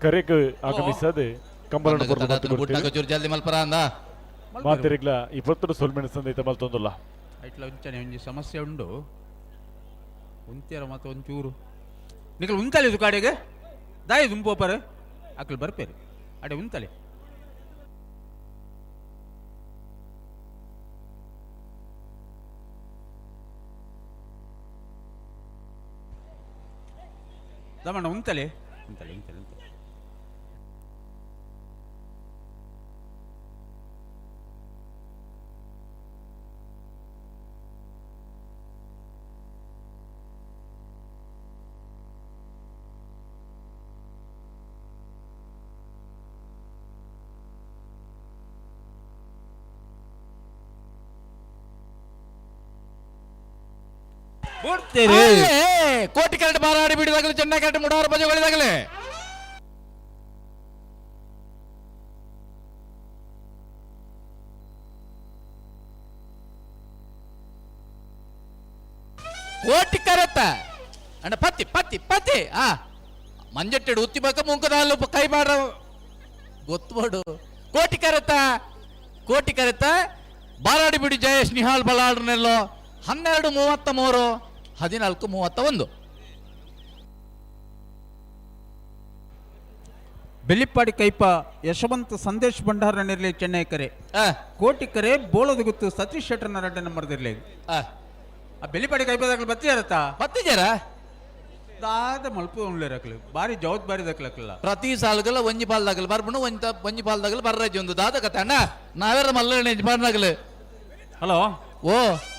ಕರೆಕ್ ಆಗಮಿಸದೆ ಕಂಬಳನ ಮಾತೆರಿಗ್ಲ ಈ ಪೊರ್ತುಡು ಸೊಲ್ಮೆಣ ಸಂದೈತ ಮಲ್ತೊಂದುಲ್ಲ. ಐಟ್ಲ ಒಂಚನೆ ಒಂಜಿ ಸಮಸ್ಯೆ ಉಂಡು ಉಂತ್ಯರ ಮತ್ತು ಒಂಚೂರು ನಿಕಲ್ ಉಂತಲೆ ದುಕಾಡೆಗೆ ದಾಯಿ ದುಂಪೋಪರ್ ಅಕ್ಲು ಬರ್ಪೇರು ಅಡೆ ಉಂತಲೆ. ದಮಣ್ಣ ಉಂತಲೆ ಉಂತಲೆ ಉಂತಲೆ ಉಂತಲೆ. ಕೋಟಿ ಕರೆಂಟ್ ಮಾರಾಡಿ ಬಿಡಿದಾಗಲೇ ಚೆನ್ನೈ ಕರೆಂಟ್ ಮುಡಾರ ಬಜೆಗಳಿದಾಗಲೇ. ಕೋಟಿ ಕರೆತ ಅಂಡ ಪತ್ತಿ ಪತ್ತಿ ಪತ್ತಿ ಆ ಮಂಜಟ್ಟೆಡು ಉತ್ತಿ ಬಕ್ಕ ಮುಂಕದಾಲು ಕೈ ಮಾಡ ಗೊತ್ತು ಕೋಟಿ ಕರೆತ ಕೋಟಿ ಕರೆತ ಬಾರಾಡಿ ಬಿಡಿ ಜಯೇಶ್ ನಿಹಾಲ್ ಬಲಾಡ್ರನೆಲ್ಲೋ 12:33 14:31. ಬೆಳ್ಳಿಪ್ಪಾಡಿ ಕೈಪ ಯಶವಂತ ಸಂದೇಶ್ ಭಂಡಾರ ನಿರ್ಲಿ ಚೆನ್ನೈ ಕರೆ ಕೋಟಿ ಕರೆ ಬೋಳದ ಗುತ್ತು ಸತೀಶ್ ಶೆಟ್ಟರ್ನ ರಡ್ಡ ನಂಬರ್ದಿರ್ಲಿ. ಆ ಬೆಳ್ಳಿಪ್ಪಾಡಿ ಕೈಪದಾಗಲು ಬತ್ತಿಯಾರತ್ತ ಬತ್ತಿಜಾರ ದಾದ ಮಲ್ಪು ಉಳ್ಳೇರಕ್ಲು ಬಾರಿ ಜವಾಬ್ದಾರಿ ದಕ್ಲಕ್ಲ ಪ್ರತಿ ಸಾಲುಗಲ ಒಂಜಿ ಪಾಲ್ದಾಗಲು ಬರ್ಬುಣು ಒಂಜಿ ಒಂಜಿ ಪಾಲ್ದಾಗಲು ಬರ್ರಾಜಿ ಒಂದು ದಾದ ಕತೆ ಅಣ್ಣ ನಾವೇರ ಮಲ್ಲ ಯಜಮಾನಾಗಲು. ಹಲೋ ಓ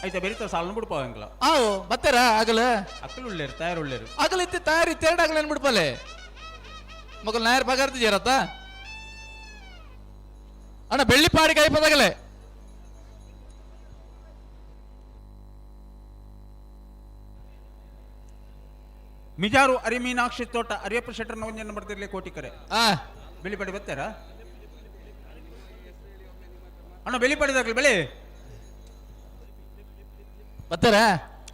ಐತ ಬೆರಿತ ಸಾಲನ್ನು ಬಿಡ್ಪಾವಂಗ್ಲ ಆವು ಬತ್ತಾರ ಆಗಲ ಅಕ್ಕಲು ಉಳ್ಳೇರು ತಯಾರು ಉಳ್ಳೇರು ಅಗಲ ಇತ್ತಿ ತಯಾರಿ ತೆರಡಾಗಲ ಏನ್ ಬಿಡ್ಪಲೆ ಮಗಲ್ ನಾಯರ್ ಪಗಾರ್ತಿಜಾರತ್ತ ಅಣ್ಣ ಬೆಳ್ಳಿಪಾಡಿ ಕೈಪದಾಗಲೇ. ಮಿಜಾರು ಅರಿಮೀನಾಕ್ಷಿ ತೋಟ ಅರಿಯಪ್ಪ ಶೆಟ್ಟರ್ನ ಒಂಜಿ ನಂಬರ್ದಿರ್ಲಿ ಕೋಟಿ ಕರೆ ಬೆಳ್ಳಿಪಾಡಿ ಬರ್ತಾರ ಅಣ್ಣ ಬೆಳ್ಳಿಪಾಡಿದಾಗಲಿ ಬೆಳಿ ಬರ್ತಾರ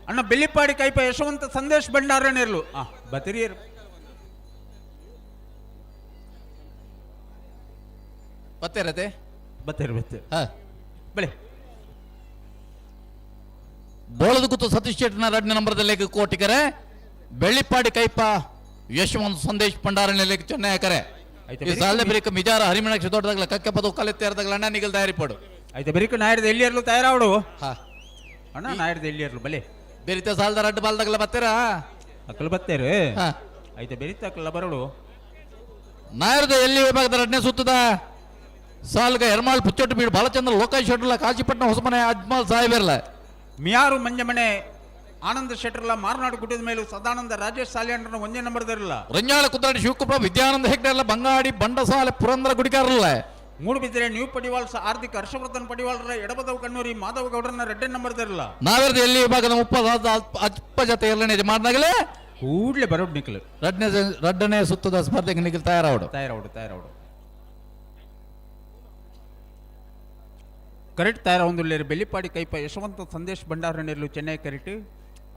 ಅಣ್ಣ ಬೆಳ್ಳಿಪಾಡಿ ಕೈಪ ಯಶವಂತ ಸಂದೇಶ್ ಭಂಡಾರ ನೇರ್ಲು ಆ ಬತಿರಿಯರು ಬತ್ತೇರತೆ ಬತ್ತೇರು ಬತ್ತೇರು ಬೆಳೆ ಬೋಳದ ಗುತ್ತು ಸತೀಶ್ ಶೆಟ್ಟರ್ನ ಎರಡನೇ ನಂಬರ್ದಲ್ಲಿ ಕೋಟಿಕರೆ ಬೆಳ್ಳಿಪಾಡಿ ಕೈಪ ಯಶವಂತ ಸಂದೇಶ್ ಭಂಡಾರ ನೆಲೆಗೆ ಚೆನ್ನೈ ಕರೆ ಈ ಸಾಲ ಬ್ರೇಕ್ ಮಿಜಾರ ಹರಿಮಣಕ್ಷ ತೋಟದಾಗಲ ಕಕ್ಕೆ ಪದವು ಕಲೆತ್ತೇರದಾಗಲ ಅಣ್ಣ ನಿಗಲ್ ತಯಾರಿ ಪಡು ಆಯ್ತಾ ಬೆರಿಕ ನಾಯರ್ದ ಎಲ್ಲಿಯರ್ಲು ತಯಾರಾವಡು ಹಾ ಅಣ್ಣ ನಾಯರ್ದ ಎಲ್ಲಿಯರ್ಲು ಬಲೆ ಬೆರಿತ ಸಾಲದ ಅಡ್ಡ ಬಾಲ್ದಾಗಲ ಬತ್ತೀರಾ ಅಕ್ಕಲು ಬತ್ತೇರು ಆಯ್ತಾ ಬೆರಿತ ಅಕ್ಕಲ ಬರೋಡು ನಾಯರ್ದ ಎಲ್ಲಿ ವಿಭಾಗದ ಎರಡನೇ ಸುತ್ತದ ಸಾಲ್ಗ ಎರ್ಮಾಳ್ ಪುಚ್ಚೊಟ್ಟು ಬೀಡು ಬಾಲಚಂದ್ರ ಲೋಕಾಯ್ ಶೆಟ್ಟರ್ಲ ಕಾಶಿಪಟ್ಟಣ ಹೊಸಮನೆ ಅಜ್ಮಾಲ್ ಸಾಹೇಬರ್ಲ ಮಿಯಾರು ಮಂಜಮನೆ ಆನಂದ ಶೆಟ್ಟರ್ಲ ಮಾರನಾಡು ಗುಡ್ಡದ ಮೇಲೂ ಸದಾನಂದ ರಾಜೇಶ್ ಸಾಲಿಯಂಡ್ರನ ಒಂದೇ ನಂಬರ್ದಿರಲ್ಲ ರಂಜಾಳ ಕುದ್ರಾಡಿ ಶಿವಕುಪ್ಪ ವಿದ್ಯಾನಂದ ಹೆಗ್ಡೆರ್ಲ ಬಂಗಾಡಿ ಬಂಡಸಾಲೆ ಪುರಂದರ ಗುಡಿಕಾರಲ್ಲ ಮೂಡುಬಿದ್ರೆ ನ್ಯೂ ಪಡಿವಾಲ್ಸ್ ಆರ್ಥಿಕ ಹರ್ಷವರ್ಧನ್ ಪಡಿವಾಲ್ರ ಎಡಬದವ್ ಕಣ್ಣೂರಿ ಮಾಧವ ಗೌಡ್ರನ್ನ ರೆಡ್ಡೆ ನಂಬರ್ದಿರಲ್ಲ ನಾವೆರ್ದ ಎಲ್ಲಿ ವಿಭಾಗದ ಮುಪ್ಪದ ಅಲ್ಪ ಜೊತೆ ಎರಡನೇ ಮಾಡಿದಾಗಲೇ ಕೂಡ್ಲೆ ಬರೋಡ್ ನಿಕ್ಲು ರಡ್ಡನೇ ಸುತ್ತದ ಸ್ಪರ್ಧೆಗೆ ನಿಖಲ್ ತಯಾರಾವಡು ತಯಾರಾವಡು ತಯಾರಾವಡು ಕರೆಕ್ಟ್ ತಯಾರಾವೊಂದುಲ್ಲೇರು ಬೆಳ್ಳಿಪಾಡಿ ಕೈಪ ಯಶವಂತ ಸಂದೇಶ್ ಭಂಡಾರ ನೆರ್ಲು ಚೆನ್ನೈ ಕರೆಕ್ಟ್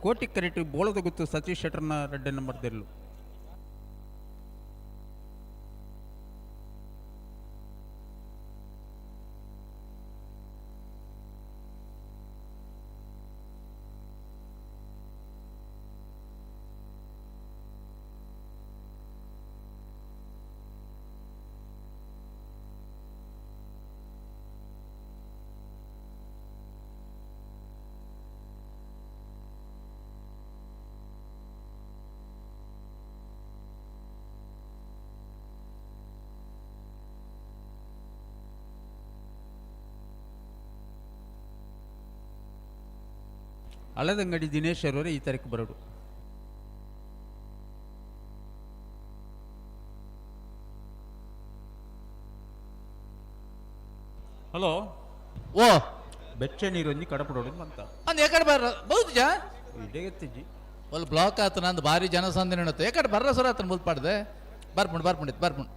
ಕೋಟಿ ಕರೆಕ್ಟ್ ಬೋಳದ ಗುತ್ತು ಸತೀಶ್ ಶೆಟ್ಟರ್ನ ರೆಡ್ಡೆ ನಂಬರ್ದಿರಲು. ಹಳದಂಗಡಿ ದಿನೇಶ್ ಅವರೇ ಈ ತಾರೀಕು ಬರೋಡು. ಹಲೋ ಓ ಬೆಚ್ಚ ನೀರೊಂಜಿ ಕಡಪಡೋಡು ಅಂತ ಅಂದ್ ಯಾಕಡೆ ಬರ್ರ ಬೌದ್ಜ ಇಡೇ ಒಲ್ ಬ್ಲಾಕ್ ಆತ ನಂದು ಭಾರಿ ಜನಸಂದಣಿ ಉಂಟು ಯಾಕಡೆ ಬರ್ರ ಸರ ಆತನ ಮುಲ್ಪಾಡ್ದೆ ಬರ್ಪುಂಡು ಬರ್ಪುಂಡಿತ್ತು ಬರ್ಪುಂಡು.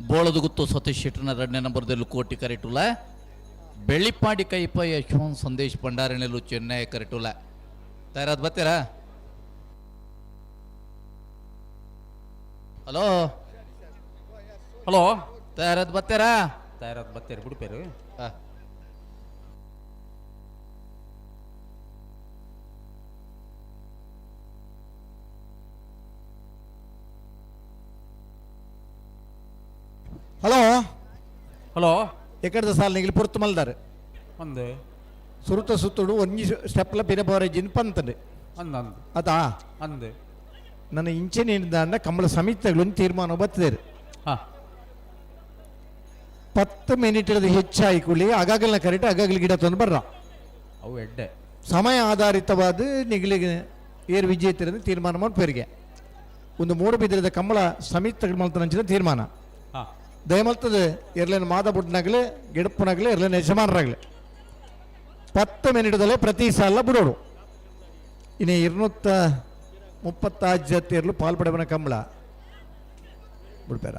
ಬೋಳದಗುತ್ತು ಸತೀಶ್ ಶೆಟ್ಟರ್ನ ಎರಡನೇ ನಂಬರ್ದಲ್ಲಿ ಕೋಟಿ ಕರೆಟುಲ. ಬೆಳ್ಳಿಪಾಡಿ ಕೈಪ ಯಶವಂತ್ ಸಂದೇಶ್ ಭಂಡಾರಿನಲ್ಲೂ ಚೆನ್ನೈ ಕರೆಟುಲ. ತಯಾರಾದ ಬರ್ತೀರಾ? ಹಲೋ ಹಲೋ ತಯಾರಾದ ಬರ್ತೀರಾ? ತಯಾರಾದ ಬತ್ತೀರಿ ಬಿಡ್ಪೇರು. ಹಲೋ ಹಲೋ ಎಕಡ್ದ ಸಾಲ ನಿಗಿಲ್ ಪೊರ್ತು ಮಲ್ದಾರೆ. ಅಂದು ಸುರುತ ಸುತ್ತುಡು ಒಂಜಿ ಸ್ಟೆಪ್ಲ ಪಿರ ಬೋರೇಜಿನ್ ಪಂತಂಡೆ. ಅಂದ ಅಂದು. ಅತಾ? ಅಂದು. ನನ್ನ ಇಂಚೆನೇನಿಂದ ಕಂಬಳ ಸಮಿತಿಗಳು ಒಂದು ತೀರ್ಮಾನ ಬರ್ತದೆ. 10 ಮಿನಿಟ್ ಹೆಚ್ಚಾಯಿ ಕುಳಿ ಅಗಾಗಲ್ನ ಕರೆಕ್ಟ್ ಅಗಾಗಲಿ ಗಿಡ ತಂದು ಬರ್ರ. ಅವು ಎಡ್ಡೆ. ಸಮಯ ಆಧಾರಿತವಾದ ನಿಗಲಿಗೆ ಏರು ವಿಜೇತರಿಂದ ತೀರ್ಮಾನ ಮಾಡ್ಪೇರಿಗೆ ಒಂದು ಮೂಡುಬಿದಿರದ ಕಂಬಳ ಸಮಿತಿಗಳು ಮಲ್ತನಂಚಿನ ತೀರ್ಮಾನ. ದಯಮಲ್ತದೆ ಎರ್ಲೇನು ಮಾದ ಬುಡ್ನಾಗಲಿ ಗಿಡಪ್ಪನಾಗಲಿ ಎರ್ಲೇನು ಯಜಮಾನರಾಗಲಿ 10 ಮಿನಿಟ್ದಲ್ಲೇ ಪ್ರತಿ ಸಾಲ ಬಿಡೋಡು. ಇನ್ನು 236 ಜತಿಯರ್ಲು ಪಾಲ್ಪಡೆವನ ಕಂಬಳ ಬಿಡ್ಬೇರ.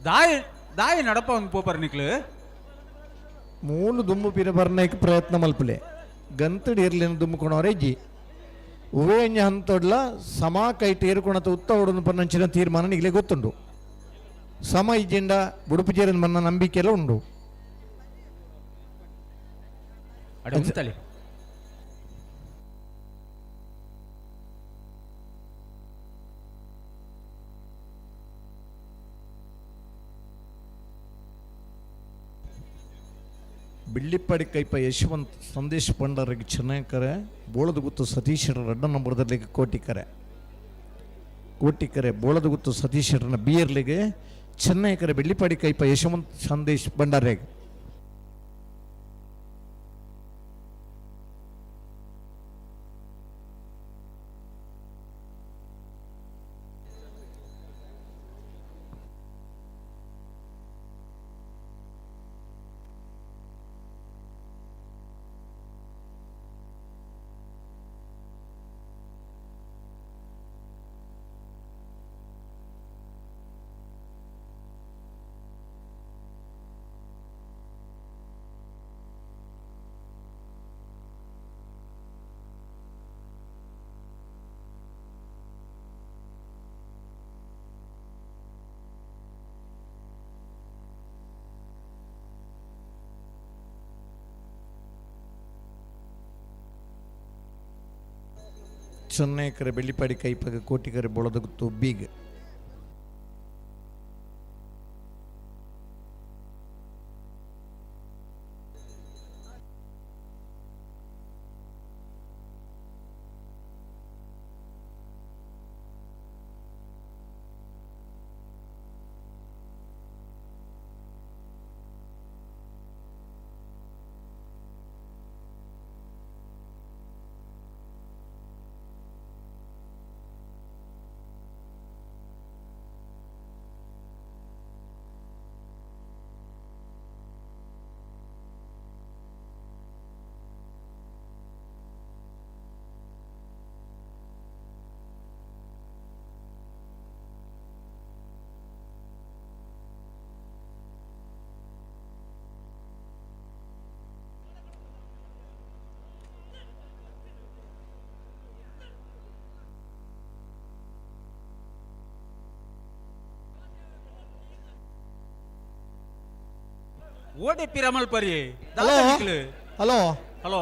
ದಾಯಿ ದಾಯಿ ನಡಪ ಒಂದು ಪೋಪರ್ ನಿಕ್ಲು. ಮೂಲು ದುಮ್ಮು ಪಿರ ಬರ್ನೈಕ್ ಪ್ರಯತ್ನ ಮಲ್ಪಲೆ ಗಂತಡಿ ಇರ್ಲಿನ ದುಮ್ಮುಕೊಣವರೆ ಇಜ್ಜಿ ಉವೇಂಜ ಹಂತೊಡ್ಲ ಸಮ ಕೈಟ್ ಏರುಕೊಣತ ಉತ್ತ ಹೊಡನು ಪನ್ನಂಚಿನ ತೀರ್ಮಾನ ನಿಗಲೇ ಗೊತ್ತುಂಡು. ಸಮ ಇಜ್ಜಿಂಡ ಬುಡುಪು ಜೇರನ್ ಮನ್ನ ನಂಬಿಕೆ ಎಲ್ಲ ಉಂಡು. ಅಡೆ ಉಂತಲಿ. ಬಿಳ್ಳಿಪ್ಪಾಡಿ ಕೈಪ ಯಶವಂತ್ ಸಂದೇಶ್ ಪಂಡರಿಗೆ ಚೆನ್ನಕರೆ ಬೋಳದಗುತ್ತು ಸತೀಶರ ರಡ್ಡ ನಂಬರ್ದಲ್ಲಿ ಕೋಟಿಕರೆ ಕೋಟಿಕರೆ ಬೋಳದಗುತ್ತು ಸತೀಶರನ ಬಿಯರ್ಲಿಗೆ ಚೆನ್ನೈಕರೆ ಬೆಳ್ಳಿಪಾಡಿ ಕೈಪ ಯಶವಂತ್ ಸಂದೇಶ್ ಭಂಡಾರಿಗೆ. ಚೆನ್ನೈಕರೆ ಬೆಳ್ಳಿಪಾಡಿ ಕೈಪಗ ಕೋಟಿಕರೆ ಬೋಳದಗುತ್ತು ಬೀಗ್. ಓಡೆ ಪಿರಮಲ್ ಪರಿ. ಹಲೋ ಹಲೋ ಹಲೋ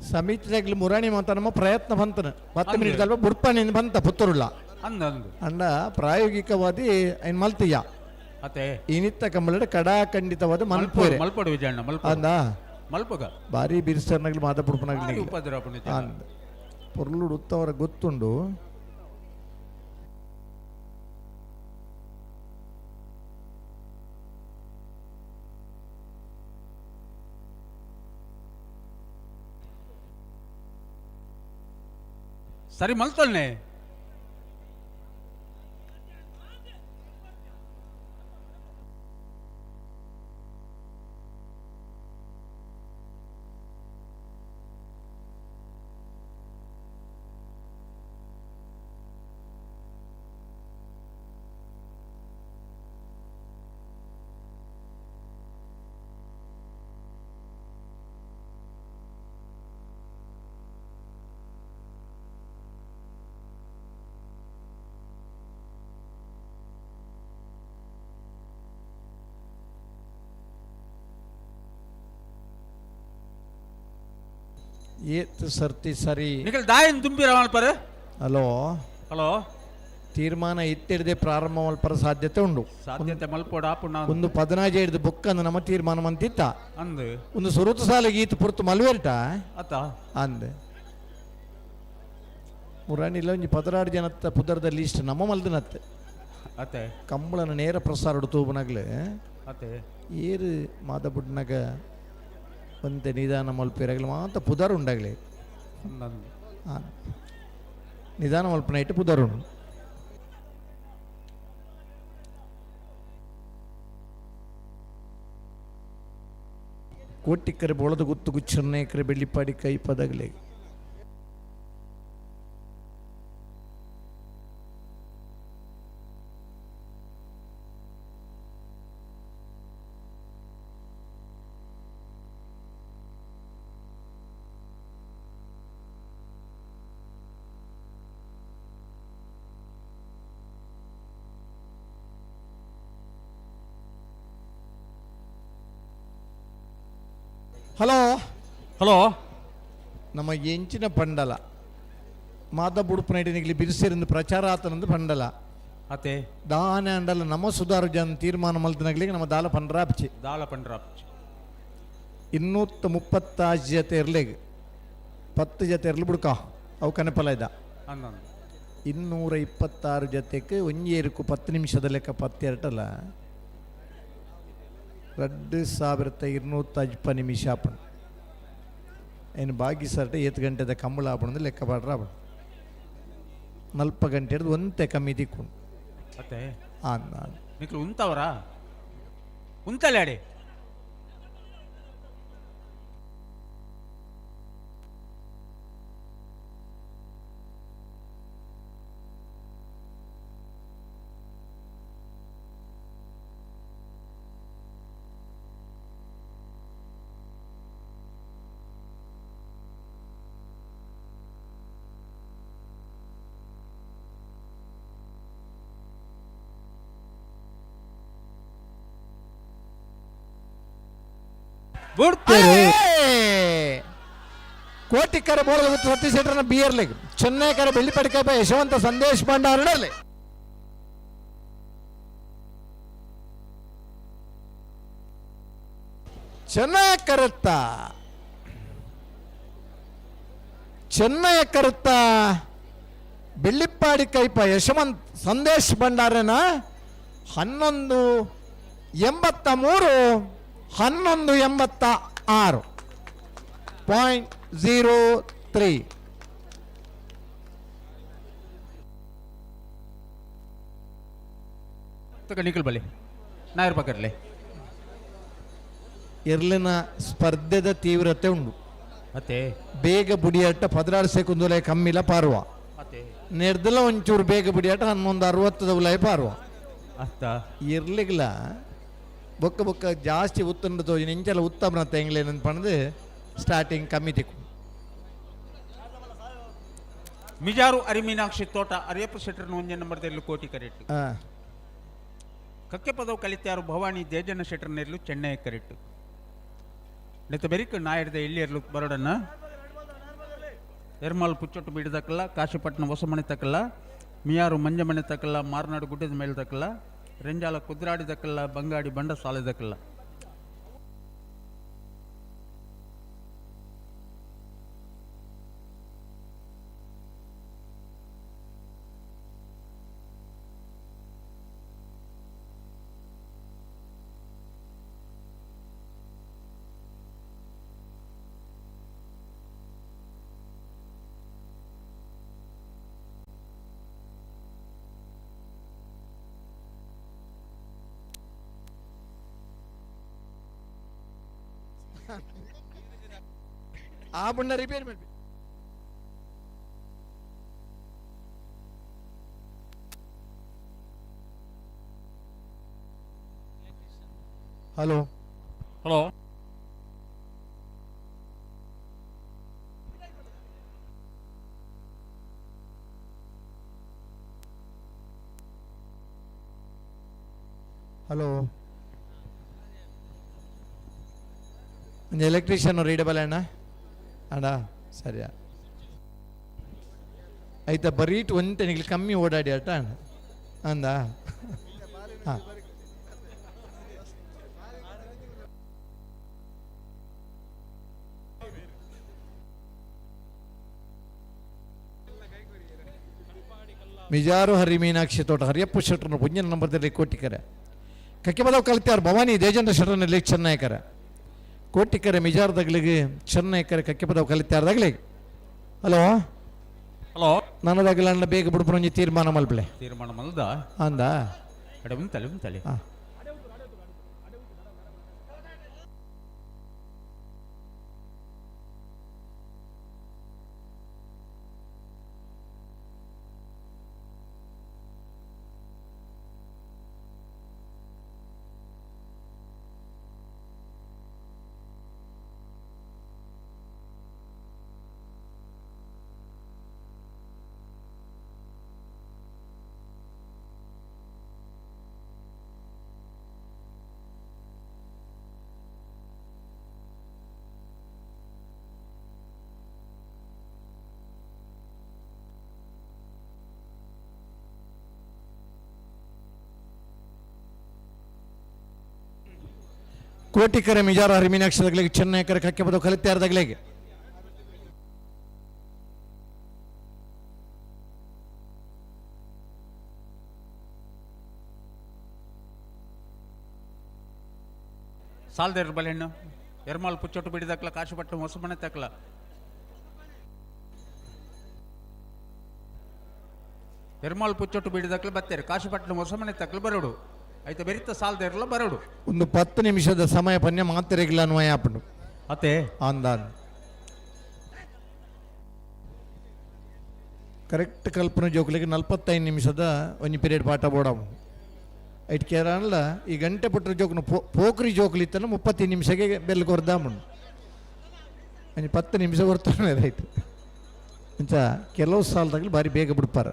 ಸಮಿತಿದಾಗ್ಲಿ ಮುರಾಣಿ ಮಾತ ನಮ್ಮ ಪ್ರಯತ್ನ ಬಂತನ 10 ಮಿನಿಟ್ ಅಲ್ವಾ ಬುಡ್ಪನಿಂದ ಬಂತ ಪುತ್ತೂರುಳ್ಳ. ಅಂದ ಅಂದು. ಅಂಡ ಪ್ರಾಯೋಗಿಕವಾದಿ ಐನ್ ಮಲ್ತಿಯ ಅತ್ತೆ ಇನಿತ್ತ ಕಂಬಳಡೆ ಕಡಾ ಖಂಡಿತವಾದ ಮಲ್ಪೋರೆ ಮಲ್ಪಡು ವಿಜಯಣ್ಣ ಮಲ್ಪಡು. ಅಂದ ಮಲ್ಪಗ ಭಾರಿ ಬಿರ್ಸರ್ನಾಗ್ಲಿ ಮಾತ ಪುಡ್ಪನಾಗ್ಲಿ ಉಪದ್ರ ಅಂದ ಪೊರ್ಲುಡು ಉತ್ತವರ ಗೊತ್ತುಂಡು. ಸರಿ ಮಲ್ತೊಲ್ನೆ. ಏತ್ ಸರ್ತಿ ಸರಿ ನಿಕಲ್ ದಾಯನ್ ತುಂಬಿರ ಮಲ್ಪರು. ಹಲೋ. ಹಲೋ. ತೀರ್ಮಾನ ಇತ್ತಿಡದೆ ಪ್ರಾರಂಭ ಮಲ್ಪರ ಸಾಧ್ಯತೆ ಉಂಡು. ಸಾಧ್ಯತೆ ಮಲ್ಪೋಡ ಪುಣ್ಣ. ಒಂದು 15 ಹಿಡ್ದು ಬುಕ್ ಅಂದು ನಮ್ಮ ತೀರ್ಮಾನ ಮಂತಿತ್ತ. ಅಂದು. ಒಂದು ಸುರುತು ಸಾಲಿಗೆ ಈತ ಪುರ್ತು ಮಲ್ವೇರ್ಟ. ಅತ್ತ. ಅಂದ್ ಮುರಾಣಿಲ್ಲ ಒಂಜಿ 16 ಜನತ್ತ ಪುದರ್ದ ಲಿಸ್ಟ್ ನಮ್ಮ ಮಲ್ದನತ್ತೆ. ಅತ್ತೆ. ಕಂಬಳನ ನೇರ ಪ್ರಸಾರ ತೂಬನಗ್ಲೆ. ಅತ್ತೆ. ಏರು ಮಾದಬುಡ್ನಗ ಒಂತೆ ನಿಧಾನ ಮಲ್ಪೇರಾಗಲಿ ಮಾತ ಪುದರ್ ಉಂಡಾಗಲಿ. ನಿಧಾನ ಮಲ್ಪನ ಇಟ್ಟು ಪುದರ್ ಉಂಡು. ಕೋಟಿಕ್ಕರೆ ಬೋಳದ ಗುತ್ತು ಗುಚ್ಚನ್ನೇಕರೆ ಬೆಳ್ಳಿಪಾಡಿ ಕೈ ಪದಗಲೆ. ಹಲೋ. ಹಲೋ. ನಮ್ಮ ಎಂಚಿನ ಪಂಡಲ ಮಾದ ಬುಡುಪು ಬಿರುಸಿರಿಂದ ಪ್ರಚಾರ ಆತನಂದು ಪಂಡಲ. ಅತ್ತೆ. ದಾನ ಅಂಡಲ ನಮ್ಮ ಸುಧಾರು ಜನ ತೀರ್ಮಾನ ಮಲ್ತನಗ್ಲಿಗೆ ನಮ್ಮ ದಾಲ ಪಂಡ್ರಾಪ್ಚಿ. ದಾಲ ಪಂಡ್ರಾಪ್ಚಿ. 236 ಜೊತೆ ಇರ್ಲಿಗ್ 10 ಜೊತೆ ಇರ್ಲಿ ಬುಡ್ಕ ಅವು ಕನಪಲ ಇದ್ದ. 226 ಜೊತೆಗೆ ಒಂಜೇರುಕು 10 ನಿಮಿಷದ ಲೆಕ್ಕ ಪತ್ತು ಎರಟಲ್ಲ 2250 ನಿಮಿಷ ಆಪಣ. ಏನು ಬಾಗಿ ಸರ್ಟ ಏತ್ ಗಂಟೆದ ಕಂಬಳ ಆಪಣದು ಲೆಕ್ಕ ಪಾಡ್ರ ಆಪಣ. ನಲ್ಪ ಗಂಟೆ ಹಿಡ್ದು ಒಂತೆ ಕಮ್ಮಿ ದಿಕ್ಕು. ಅತ್ತೆ. ಆನ್. ನಿಕ್ಲು ಉಂತವರಾ ಉಂತಲೆ ಅಡೆ. ಕೋಟಿಕ್ಕರ ಬೋಳದ ಮತ್ತು ಸತೀಶ್ ಶೆಟ್ಟರ್ನ ಬಿಯರ್ಲೆಗ್ ಚೆನ್ನೈಕರ ಬೆಳ್ಳಿಪಡಿಕಪ್ಪ ಯಶವಂತ ಸಂದೇಶ್ ಭಂಡಾರನಲ್ಲಿ. ಚೆನ್ನೈ ಕರುತ್ತ ಚೆನ್ನೈ ಕರುತ್ತ ಬೆಳ್ಳಿಪ್ಪಾಡಿ ಕೈಪ ಯಶವಂತ್ ಸಂದೇಶ್ ಭಂಡಾರನ 11.83 11.86 0.03. ನಿಖಲ್ ಬಲಿ ನಾಯರ್ ಪಕ್ಕರ್ಲೆ. ಎರ್ಲಿನ ಸ್ಪರ್ಧೆದ ತೀವ್ರತೆ ಉಂಡು. ಅತ್ತೆ. ಬೇಗ ಬುಡಿಯಾಟ 16 ಸೆಕೆಂಡ್ ಕಮ್ಮಿಲ ಪಾರುವ. ಅತ್ತೆ. ನೆರ್ದಲ ಒಂಚೂರು ಬೇಗ ಬುಡಿಯಾಟ 11.60 ಉಲಯ ಪಾರುವ. ಅತ್ತ. ಇರ್ಲಿಗ್ಲ ಬೊಕ್ಕ ಬೊಕ್ಕ ಜಾಸ್ತಿ ಉತ್ತಂಡ ತೋಜಿ ನಿಂಚಲ ಉತ್ತಮನ ತೆಂಗ್ಲೇನಂತ ಪಣದು ಸ್ಟಾರ್ಟಿಂಗ್ ಕಮ್ಮಿ ತಿಕ್ಕು. ಮಿಜಾರು ಅರಿಮೀನಾಕ್ಷಿ ತೋಟ ಅರಿಯಪ್ಪ ಶೆಟ್ಟರ್ನ ಒಂಜೆ ನಂಬರ್ದಲ್ಲಿ ಕೋಟಿ ಕರೆಟ್ಟು. ಕಕ್ಕೆ ಪದವು ಕಲಿತಾರು ಭವಾನಿ ಜೇಜಣ್ಣ ಶೆಟ್ಟರ್ನೆರ್ಲು ಚೆನ್ನೈ ಕರೆಟ್ಟು. ನೆತ್ತ ಬೆರಿಕ್ ನಾಯರ್ದ ಇಲ್ಲಿರ್ಲು ಬರೋಡನ್ನ ಎರ್ಮಾಲ್ ಪುಚ್ಚೊಟ್ಟು ಬೀಡದಕ್ಕಲ್ಲ ಕಾಶಿಪಟ್ಟಣ ಹೊಸಮನೆ ತಕ್ಕಲ್ಲ ಮಿಯಾರು ಮಂಜಮನೆ ತಕ್ಕಲ್ಲ ಮಾರ್ನಾಡು ಗುಡ್ಡದ ಮೇಲೆ ತಕ್ಕಲ್ಲ ರೆಂಜಾಲ ಕುದ್ರಾಡಿ ದಕ್ಕಲ್ಲ ಬಂಗಾಡಿ ಬಂಡ ಸಾಲೆ ದಕ್ಕಲ್ಲ. ಆ ಬಣ್ಣ ರಿಪೇರಿ ಮಾಡಿ. ಹಲೋ. ಹಲೋ. ಹಲೋ. ಒಂದು ಎಲೆಕ್ಟ್ರಿಷಿಯನ್ ರೀಡಬಲ್ ಅಣ್ಣ ಅಣ್ಣ. ಸರಿಯಾ ಆಯ್ತಾ ಬರೀಟ್ ಒಂತೆ ನಿಗ್ಲಿ ಕಮ್ಮಿ ಓಡಾಡಿ ಆಟ ಅಂದ. ಹಾಂ, ಮಿಜಾರು ಹರಿ ಮೀನಾಕ್ಷಿ ತೋಟ ಹರಿಯಪ್ಪ ಶೆಟ್ಟರನ್ನು ಪುಣ್ಯನ ನಂಬರ್ದಲ್ಲಿ ಕೋಟಿಕರೆ ಕಕ್ಕೆಬದವ್ ಕಲಿತಾರ್ ಭವಾನಿ ದೇಜೇಂದ್ರ ಶೆಟ್ಟರನಲ್ಲಿ ಚೆನ್ನೈಕರ ಕೋಟಿಕರೆ ಮಿಜಾರ್ದಗ್ಲಿಗೆ ಚೆನ್ನೈಕರೆ ಕಕ್ಕೆಬದವ್ ಕಲಿತಾರ್ದಾಗ್ಲಿಗೆ. ಹಲೋ ಹಲೋ, ನನದಾಗಲಣ್ಣ ಬೇಗ ಬಿಡ್ಪುರಂಜಿ ತೀರ್ಮಾನ ಮಲ್ಪಲೆ. ತೀರ್ಮಾನ ಮಲ್ದ ಅಂದ ಎಡ ಉಂತಲೆ ಉಂತಲೆ. ಹಾಂ. ಕೋಟಿಕರೆ ಮಿಜಾರ ಹರಿ ಮೀನಾಕ್ಷಿ ದಗ್ಲಿಗೆ ಚೆನ್ನೈಕರೆ ಕಕ್ಕೆಬದವ್ ಕಲಿತಾರ್ದಾಗ್ಲಿಗೆ. ಸಾಲ್ದೇರು ಬಲೆಣ್ಣು ಎರ್ಮಾಲ್ ಪುಚ್ಚೊಟ್ಟು ಬಿಡಿದಕ್ಲ ಕಾಶುಪಟ್ಟು ಹೊಸಮನೆ ತಕ್ಲ ಎರ್ಮಾಲ್ ಪುಚ್ಚೊಟ್ಟು ಬಿಡಿದಕ್ಲ ಬತ್ತೇರು ಕಾಶುಪಟ್ಟಣ ಹೊಸಮನೆ ತಕ್ಲ ಬರೋಡು ಐತ ಬೆರಿತ ಸಾಲ್ದೇರ್ಲ ಬರೋಡು. ಒಂದು 10 ನಿಮಿಷದ ಸಮಯ ಪನ್ಯ ಮಾತಿರಗಿಲ್ಲ ಅನ್ವಯ ಆಪುಂಡು. ಅತ್ತೆ ಅಂದಾನ್ ಕರೆಕ್ಟ್ ಕಲ್ಪನೆ ಜೋಕುಲಿಗೆ 45 ನಿಮಿಷದ ಒಂಜಿ ಪೀರಿಯಡ್ ಪಾಠ ಬೋಡವು ಐಟ್ ಕೇರಳ ಈ ಗಂಟೆ ಪುಟ್ಟ ಜೋಕುನು ಪೋಕ್ರಿ ಜೋಕುಲು ಇತ್ತನ 35 ನಿಮಿಷಕ್ಕೆ ಬೆಲ್ ಕೊರ್ದಾಮುಂಡು ಒಂಜಿ 10 ನಿಮಿಷ ಕೊರ್ತಾನೆ ರೈಟ್. ಇಂಚ ಕೆಲವು ಸಾಲದಾಗಲಿ ಭಾರಿ ಬೇಗ ಬಿಡ್ಪಾರ.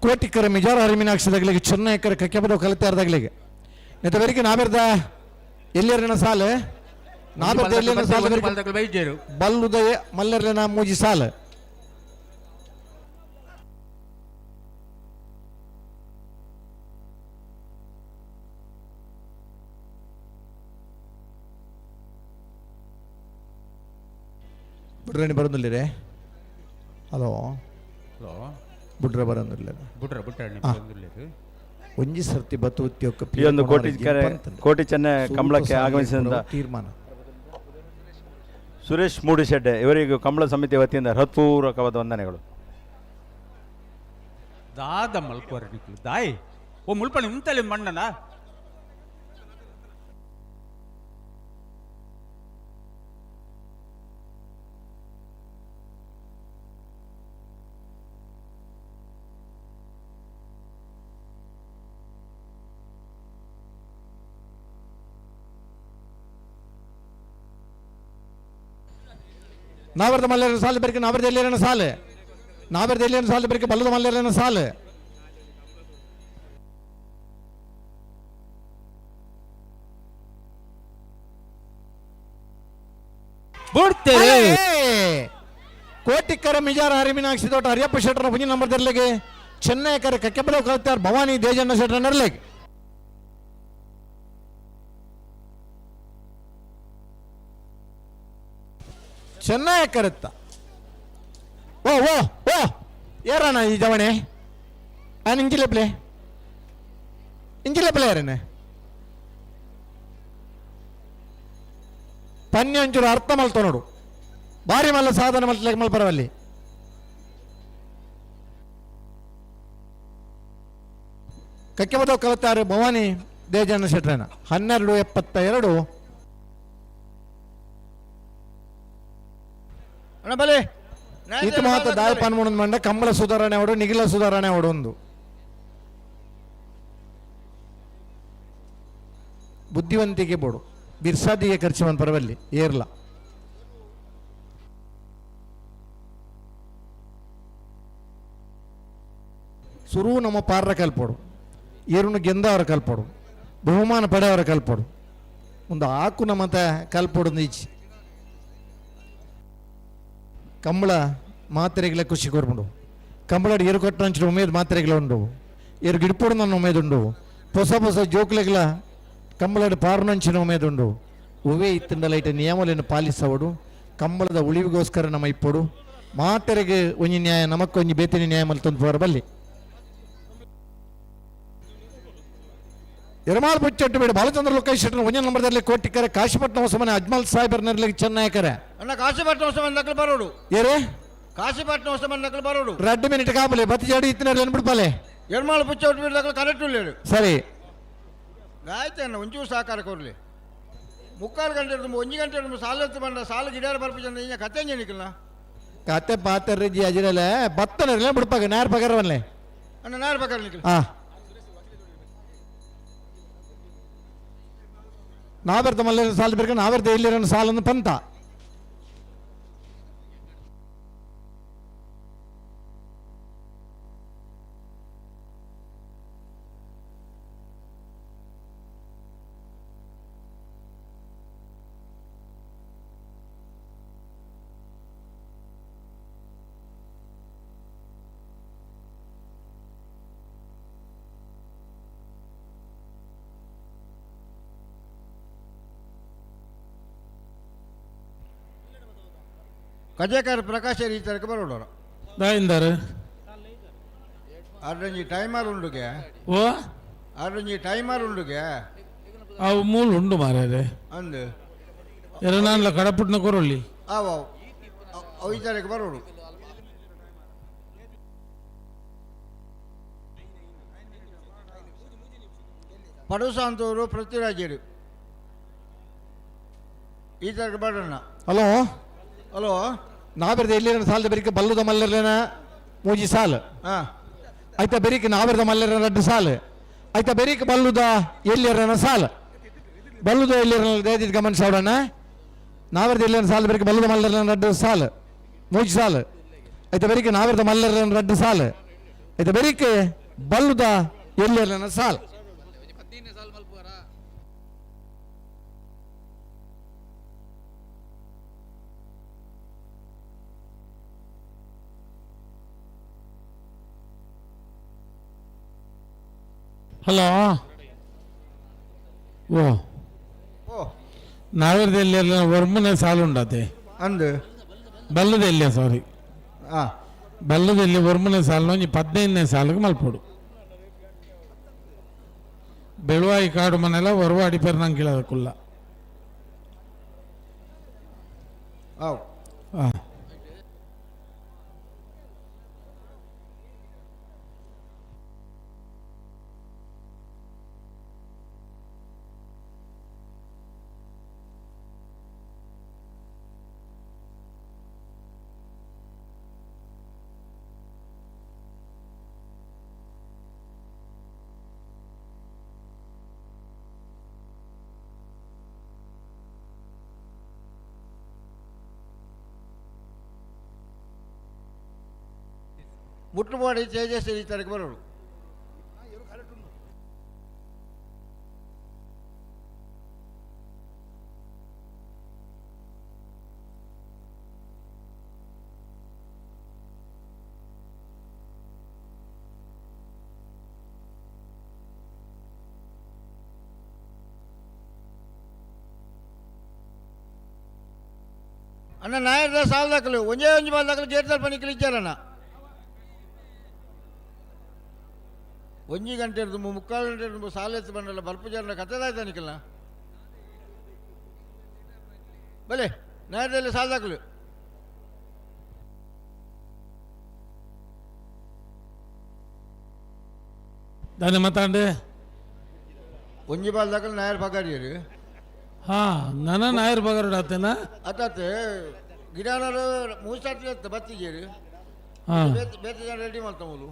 ಕೋಟಿಕರ ಮಿಜಾರ ಹರಿಮೀನಾಕ್ಷಿದಾಗಲಿಗೆ ಚೆನ್ನೈಕರ ಕಕ್ಕೆಬದವ್ ಕಲಿತಾರ್ದಾಗಲಿಗೆ ನೆತವರಿಗೆ ನಾವೆರ್ದ ಎಲ್ಲಿಯರನ ಸಾಲು ನಾವೆರ್ದ ಎಲ್ಲಿಯರನ ಸಾಲು ಬೈಜೇರು ಬಲ್ಲುದಯ ಮಲ್ಲರ್ಲೆನ ಮೂಜಿ ಸಾಲು ಬುಡ್ರಣಿ ಬರೋದಿಲ್ಲ. ಹಲೋ ಹಲೋ, ಬುಡ್ರ ಬರೋದಿಲ್ಲ. ಬುಡ್ರ ಬುಡ್ರಣಿ ಆ. ಬರೋದಿಲ್ಲ. ಒಂಜಿ ಸರ್ತಿ ಬತ್ತು ಉದ್ಯೋಗ ಈ ಒಂದು ಕೋಟಿ ಕೆರೆ ಕೋಟಿ ಚೆನ್ನೆ ಕಂಬಳಕ್ಕೆ ಆಗಮಿಸಿದಂಥ ತೀರ್ಮಾನ ಸುರೇಶ್ ಮೂಡಿಶೆಡ್ಡೆ ಇವರಿಗೂ ಕಂಬಳ ಸಮಿತಿ ವತಿಯಿಂದ ಹೃತ್ಪೂರ್ವಕವಾದ ವಂದನೆಗಳು. ದಾದ ಮಲ್ಕೋರ ನಿಕ್ಲು ದಾಯ್ ಓ ಮುಲ್ಪಣಿ ಉಂತಲೆ ಮಣ್ಣನ ನಾವರ್ದ ಮಲ್ಲೇರನ ಸಾಲು ಬೆರಕೆ ನಾವರ್ದ ಎಲ್ಲಿರನ ಸಾಲು ನಾವರ್ದ ಎಲ್ಲಿರನ ಸಾಲು ಬೆರಕೆ ಬಲ್ಲದ ಮಲ್ಲೇರನ ಸಾಲು ಬಿಡ್ತೇವೆ. ಕೋಟಿಕರ ಮಿಜಾರ ಹರಿಮೀನಾಕ್ಷಿ ತೋಟ ಹರಿಯಪ್ಪ ಶೆಟ್ಟರ ಪುಂಜಿ ನಂಬರ್ ದರ್ಲೆಗೆ ಚೆನ್ನೈಕರ ಕಕ್ಕೆಬಲವ್ ಕಲ್ತಾರ್ ಭವಾನಿ ದೇಜಣ್ಣ ಶೆಟ್ಟರ ನರ್ಲೆಗೆ. ಚೆನ್ನೈ ಕರೆತ್ತ ಓ ಓ ಓ ಏರಣ್ಣ ಈ ಜವಣೆ ಆನ್ ಇಂಜಿಲೆ ಪ್ಲೇ ಇಂಜಿಲೆ ಪ್ಲೇ ಯಾರೇನೆ ಪನ್ಯ ಒಂಚೂರು ಅರ್ಥ ಮಲ್ತ ನೋಡು ಭಾರಿ ಮಲ್ಲ ಸಾಧನೆ ಮಲ್ತಲೇಕ ಮಲ್ಪರವಲ್ಲಿ. ಕಕ್ಕೆಬದವ್ ಕಲತಾರೆ ಭವಾನಿ ದೇಜಣ್ಣ ಶೆಟ್ರನ 12:72. ಬಲೆ ಈತ ಮಾತ ದಾಯ ಪನ್ಮುಣದ ಮಂಡ ಕಂಬಳ ಸುಧಾರಣೆ ಅವಡು ನಿಗಿಲ ಸುಧಾರಣೆ ಅವಡು ಒಂದು ಬುದ್ಧಿವಂತಿಕೆ ಬೋಡು ಬಿರ್ಸಾದಿಗೆ ಖರ್ಚು ಮನ್ ಪರವಲ್ಲಿ ಏರ್ಲ. ಸುರು ನಮ್ಮ ಪಾರ್ರ ಕಲ್ಪೋಡು ಏರುನು ಗೆಂದವರ ಕಲ್ಪೋಡು ಬಹುಮಾನ ಪಡೆಯವರ ಕಲ್ಪೋಡು. ಮುಂದೆ ಆಕುನ ಮತ ಕಲ್ಪೊಡು ಈಚಿ ಕಂಬಳ ಮಾತ್ರೆಗಳ ಖುಷಿ ಕೊರ್ಪುಂಡು. ಕಂಬಳಡ್ ಎರು ಕೊಟ್ಟಂಚಿನ ಉಮೇದ್ ಮಾತ್ರೆಗಳ ಉಂಡು, ಎರು ಗಿಡ್ಪೊಡು ನನ್ನ ಉಮೇದುಂಡು, ಹೊಸ ಹೊಸ ಜೋಕ್ಲೆಗಳ ಕಂಬಳಡ್ ಪಾರುನಂಚಿನ ಉಮೇದುಂಡು. ಉವೇ ಇತ್ತಂಡಲ ಇಟ ನಿಯಮಗಳನ್ನು ಪಾಲಿಸವಡು, ಕಂಬಳದ ಉಳಿವಿಗೋಸ್ಕರ ನಮ್ಮ ಇಪ್ಪೊಡು. ಮಾತೆರೆಗೆ ಒಂಜಿ ನ್ಯಾಯ, ನಮಕ್ಕೊಂಜಿ ಬೇತಿನ ನ್ಯಾಯ ಮಲ್ತೊಂದು ಪೋರ ಬಲ್ಲಿ. ಎರಮಾಲ್ ಬುಚ್ಚಟ್ಟು ಬೇಡ ಬಾಲಚಂದ್ರ ಲೋಕೇಶ್ ಶೆಟ್ಟರ್ ಒಂಜಿ ನಂಬರ್ದಲ್ಲಿ ಕೋಟಿಕರೆ ಕಾಶಿಪಟ್ಟಣ ಹೊಸಮನೆ ಅಜ್ಮಲ್ ಸಾಹೇಬರ್ ನೆರಳಿಗೆ ಚೆನ್ನಯಕರೆ. ಅಣ್ಣ ಕಾಶಿಪಟ್ಟಣ ಹೊಸಮನೆ ನಕಲು ಬರೋಡು. ಏರೇ ಕಾಶಿಪಟ್ಟಣ ಹೊಸಮನೆ ನಕಲು ಬರೋಡು. 2 ಮಿನಿಟ್ ಕಾಪಲೆ ಬತ್ತಿ ಜಾಡಿ ಇತ್ತಿನ ಬಿಡ್ಪಾಲೆ. ಎರ್ಮಾಲ್ ಬುಚ್ಚಟ್ಟು ಬೇಡ ನಕಲು ಕರೆಕ್ಟ್ ಉಳ್ಳೇರು. ಸರಿ ಆಯ್ತು ಅಣ್ಣ, ಒಂಚೂರು ಸಹಕಾರ ಕೊರ್ಲಿ. 3/4 ಗಂಟೆ 1 ಗಂಟೆ ಸಾಲ ಬಂದ ಸಾಲ ಗಿಡಾರ ಬರ್ಪು ಈಗ ಕತೆ ನಿಕ್ಕಲ್ಲ. ಕತೆ ಪಾತರ್ರಿ ಜಿ ಅಜಿರಲೆ ಬತ್ತನರ್ಲೆ ಬಿಡ್ಪಾಗ ನೇರ ಪಗರವನ್ಲೆ. ಅಣ್ಣ ನೇರ ಪಗರ ನಿಕ್ಕಲ್ಲ. ಹಾ ನಾವೆರ್ತ ಮಲ್ಲೇರ ಸಾಲ ಬೇಕು, ನಾವೆರ್ತ ಇಲ್ಲಿರೋ ಸಾಲನ್ನು ಪಂತ. ಕಜೇಕಾರ ಪ್ರಕಾಶ ಈ ತರಕ ಬರೋಡೋರ ದಾಯಿಂದಾರು ಅರ್ರಂಜಿ ಟೈಮರ್ ಉಂಡುಗೆ. ಓ ಅರ್ರಂಜಿ ಟೈಮರ್ ಉಂಡುಗೆ. ಅವು ಮೂಲು ಉಂಡು ಮಾರ್ರೆ. ಅಂದು ಎರನಾನ್ಲ ಕಡಪುಟ್ನ ಕೊರೊಳ್ಳಿ. ಅವು ಅವು ಈ ತರಕ ಬರೋಡು. ಪಡುಸಾಂತವರು ಪೃಥ್ವಿರಾಜರು ಈ ತರಕ ಬರೋಣ. ಹಲೋ ಹಲೋ ನಾವೆರ್ದ ಎಲ್ಲಿರ ಸಾಲದ ಬೆರಿಕೆ ಬಲ್ಲುದ ಮಲ್ಲರ್ಲೇನ ಮೂಜಿ ಸಾಲು. ಆಯ್ತಾ ಬೆರಿಕೆ ನಾವೆರ್ದ ಮಲ್ಲರ 2 ಸಾಲು. ಆಯ್ತಾ ಬೆರಿಕೆ ಬಲ್ಲುದ ಎಲ್ಲಿರನ ಸಾಲು, ಬಲ್ಲುದ ಎಲ್ಲಿರನ ದಯದಿದ್ದು ಗಮನಿಸೋಣ. ನಾವೆರ್ದ ಎಲ್ಲಿರ ಸಾಲ ಬೆರಿಕೆ ಬಲ್ಲುದ ಮಲ್ಲರ್ಲೇನ 2 ಸಾಲು, ಮೂಜಿ ಸಾಲು. ಆಯ್ತಾ ಬೆರಿಕೆ ನಾವೆರ್ದ ಮಲ್ಲರ್ಲೇನ 2 ಸಾಲು. ಆಯ್ತಾ ಬೆರಿಕೆ ಬಲ್ಲುದ ಎಲ್ಲಿರನ ಸಾಲು. ಹಲೋ ಓ ಓ ನಾವೆರ್ದ ಒರ್ಮನೆ ಸಾಲು ಉಂಡಾತೆ. ಅಂದು ಬಲ್ಲದೆಲ್ಲ ಸಾರಿ ಹಾಂ ಬಲ್ಲದಲ್ಲಿ ಒರ್ಮನೆ ಸಾಲು ಒಂಜಿ 15ನೇ ಸಾಲಿಗೆ ಮಲ್ಪೊಡು. ಬೆಳುವಾಯಿ ಕಾಡು ಮನೆಲ್ಲ ಒರ್ವಾಡಿ ಪೆರ್ನಂಗಿಳದಕ್ಕುಲ್ಲ. ಅವು ಹಾಂ ಮುಟ್ಟುಮಾಡಿ ತೇಜಸ್ವಿ ಈ ತರಕ ಬರೋಡು. ಅಣ್ಣ ನಾಯರ್ದ ಸಾಲ ದಾಖಲು ಒಂಜೇ ಒಂಜಿ ಬಾಲ್ ದಾಖಲು ಗೇಟ್ ತಲ್ಪ ನಿಕ್ಕಲು ಇಚ್ಚಾರಣ್ಣ. 1 ಗಂಟೆ ಹಿಡ್ದು 3/4 ಗಂಟೆ ಹಿಡ್ದು ಸಾಲ ಎತ್ತು ಬಂದಲ್ಲ ಬರ್ಪು ಜನ ಕತೆದಾಯ್ತ ನಿಕ್ಕಲ್ಲ. ಬಲೆ ನಾಯರ್ದಲ್ಲಿ ಸಾಲ ದಾಖಲು. ದಾನೆ ಮಾತಾಂಡೆ ಒಂಜಿ ಬಾಲ್ ದಾಖಲು ನಾಯರ್ ಪಗಾರಿಯರು. ಹಾಂ ನನ್ನ ನಾಯರ್ ಪಗಾರ ಆತೇನಾ? ಅತ್ತಾತೆ ಗಿಡಾನರು 3 ಸಾರ್ತಿ ಎತ್ತ ಬತ್ತಿಗೇರು. ಹಾಂ ಬೇತೆ ಜನ ರೆಡಿ ಮಾಡ್ತಾವಲು.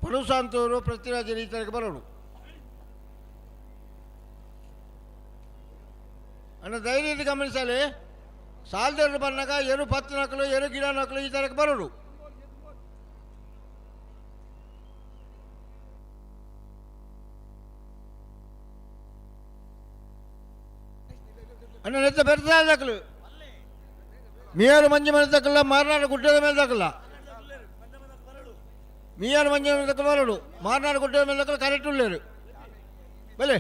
ಪಡುಸಾಂತೂರು ಪೃಥ್ವಿರಾಜ್ ಈ ತರಕ್ಕೆ ಬರೋಡು. ಅಣ್ಣ ಧೈರ್ಯ ಗಮನಿಸಲಿ, ಸಾಲದವರು ಬಂದಾಗ ಏನು ಪತ್ತು ನಕಲು ಏನು ಗಿಡ ನಕಲು ಈ ತರಕ್ಕೆ ಬರೋಡು. ಅಣ್ಣ ನೆತ್ತ ಬೆರ್ತಾ ನಕಲು ಮೀಯಾರು ಮಂಜು ಮೇಲೆ ತಕ್ಕಲ್ಲ, ಮಾರನಾಡು ಗುಡ್ಡದ ಮೇಲೆ ತಕ್ಕಲ್ಲ. ಮೀಯಾರು ಮಂಜು ಮೇಲೆ ತಕ್ಕ ಬರೋಡು, ಮಾರನಾಡು ಗುಡ್ಡದ ಮೇಲೆ ತಕ್ಕಲ್ಲ ಕರೆಕ್ಟ್ ಉಳ್ಳೇರು ಬಲೆ.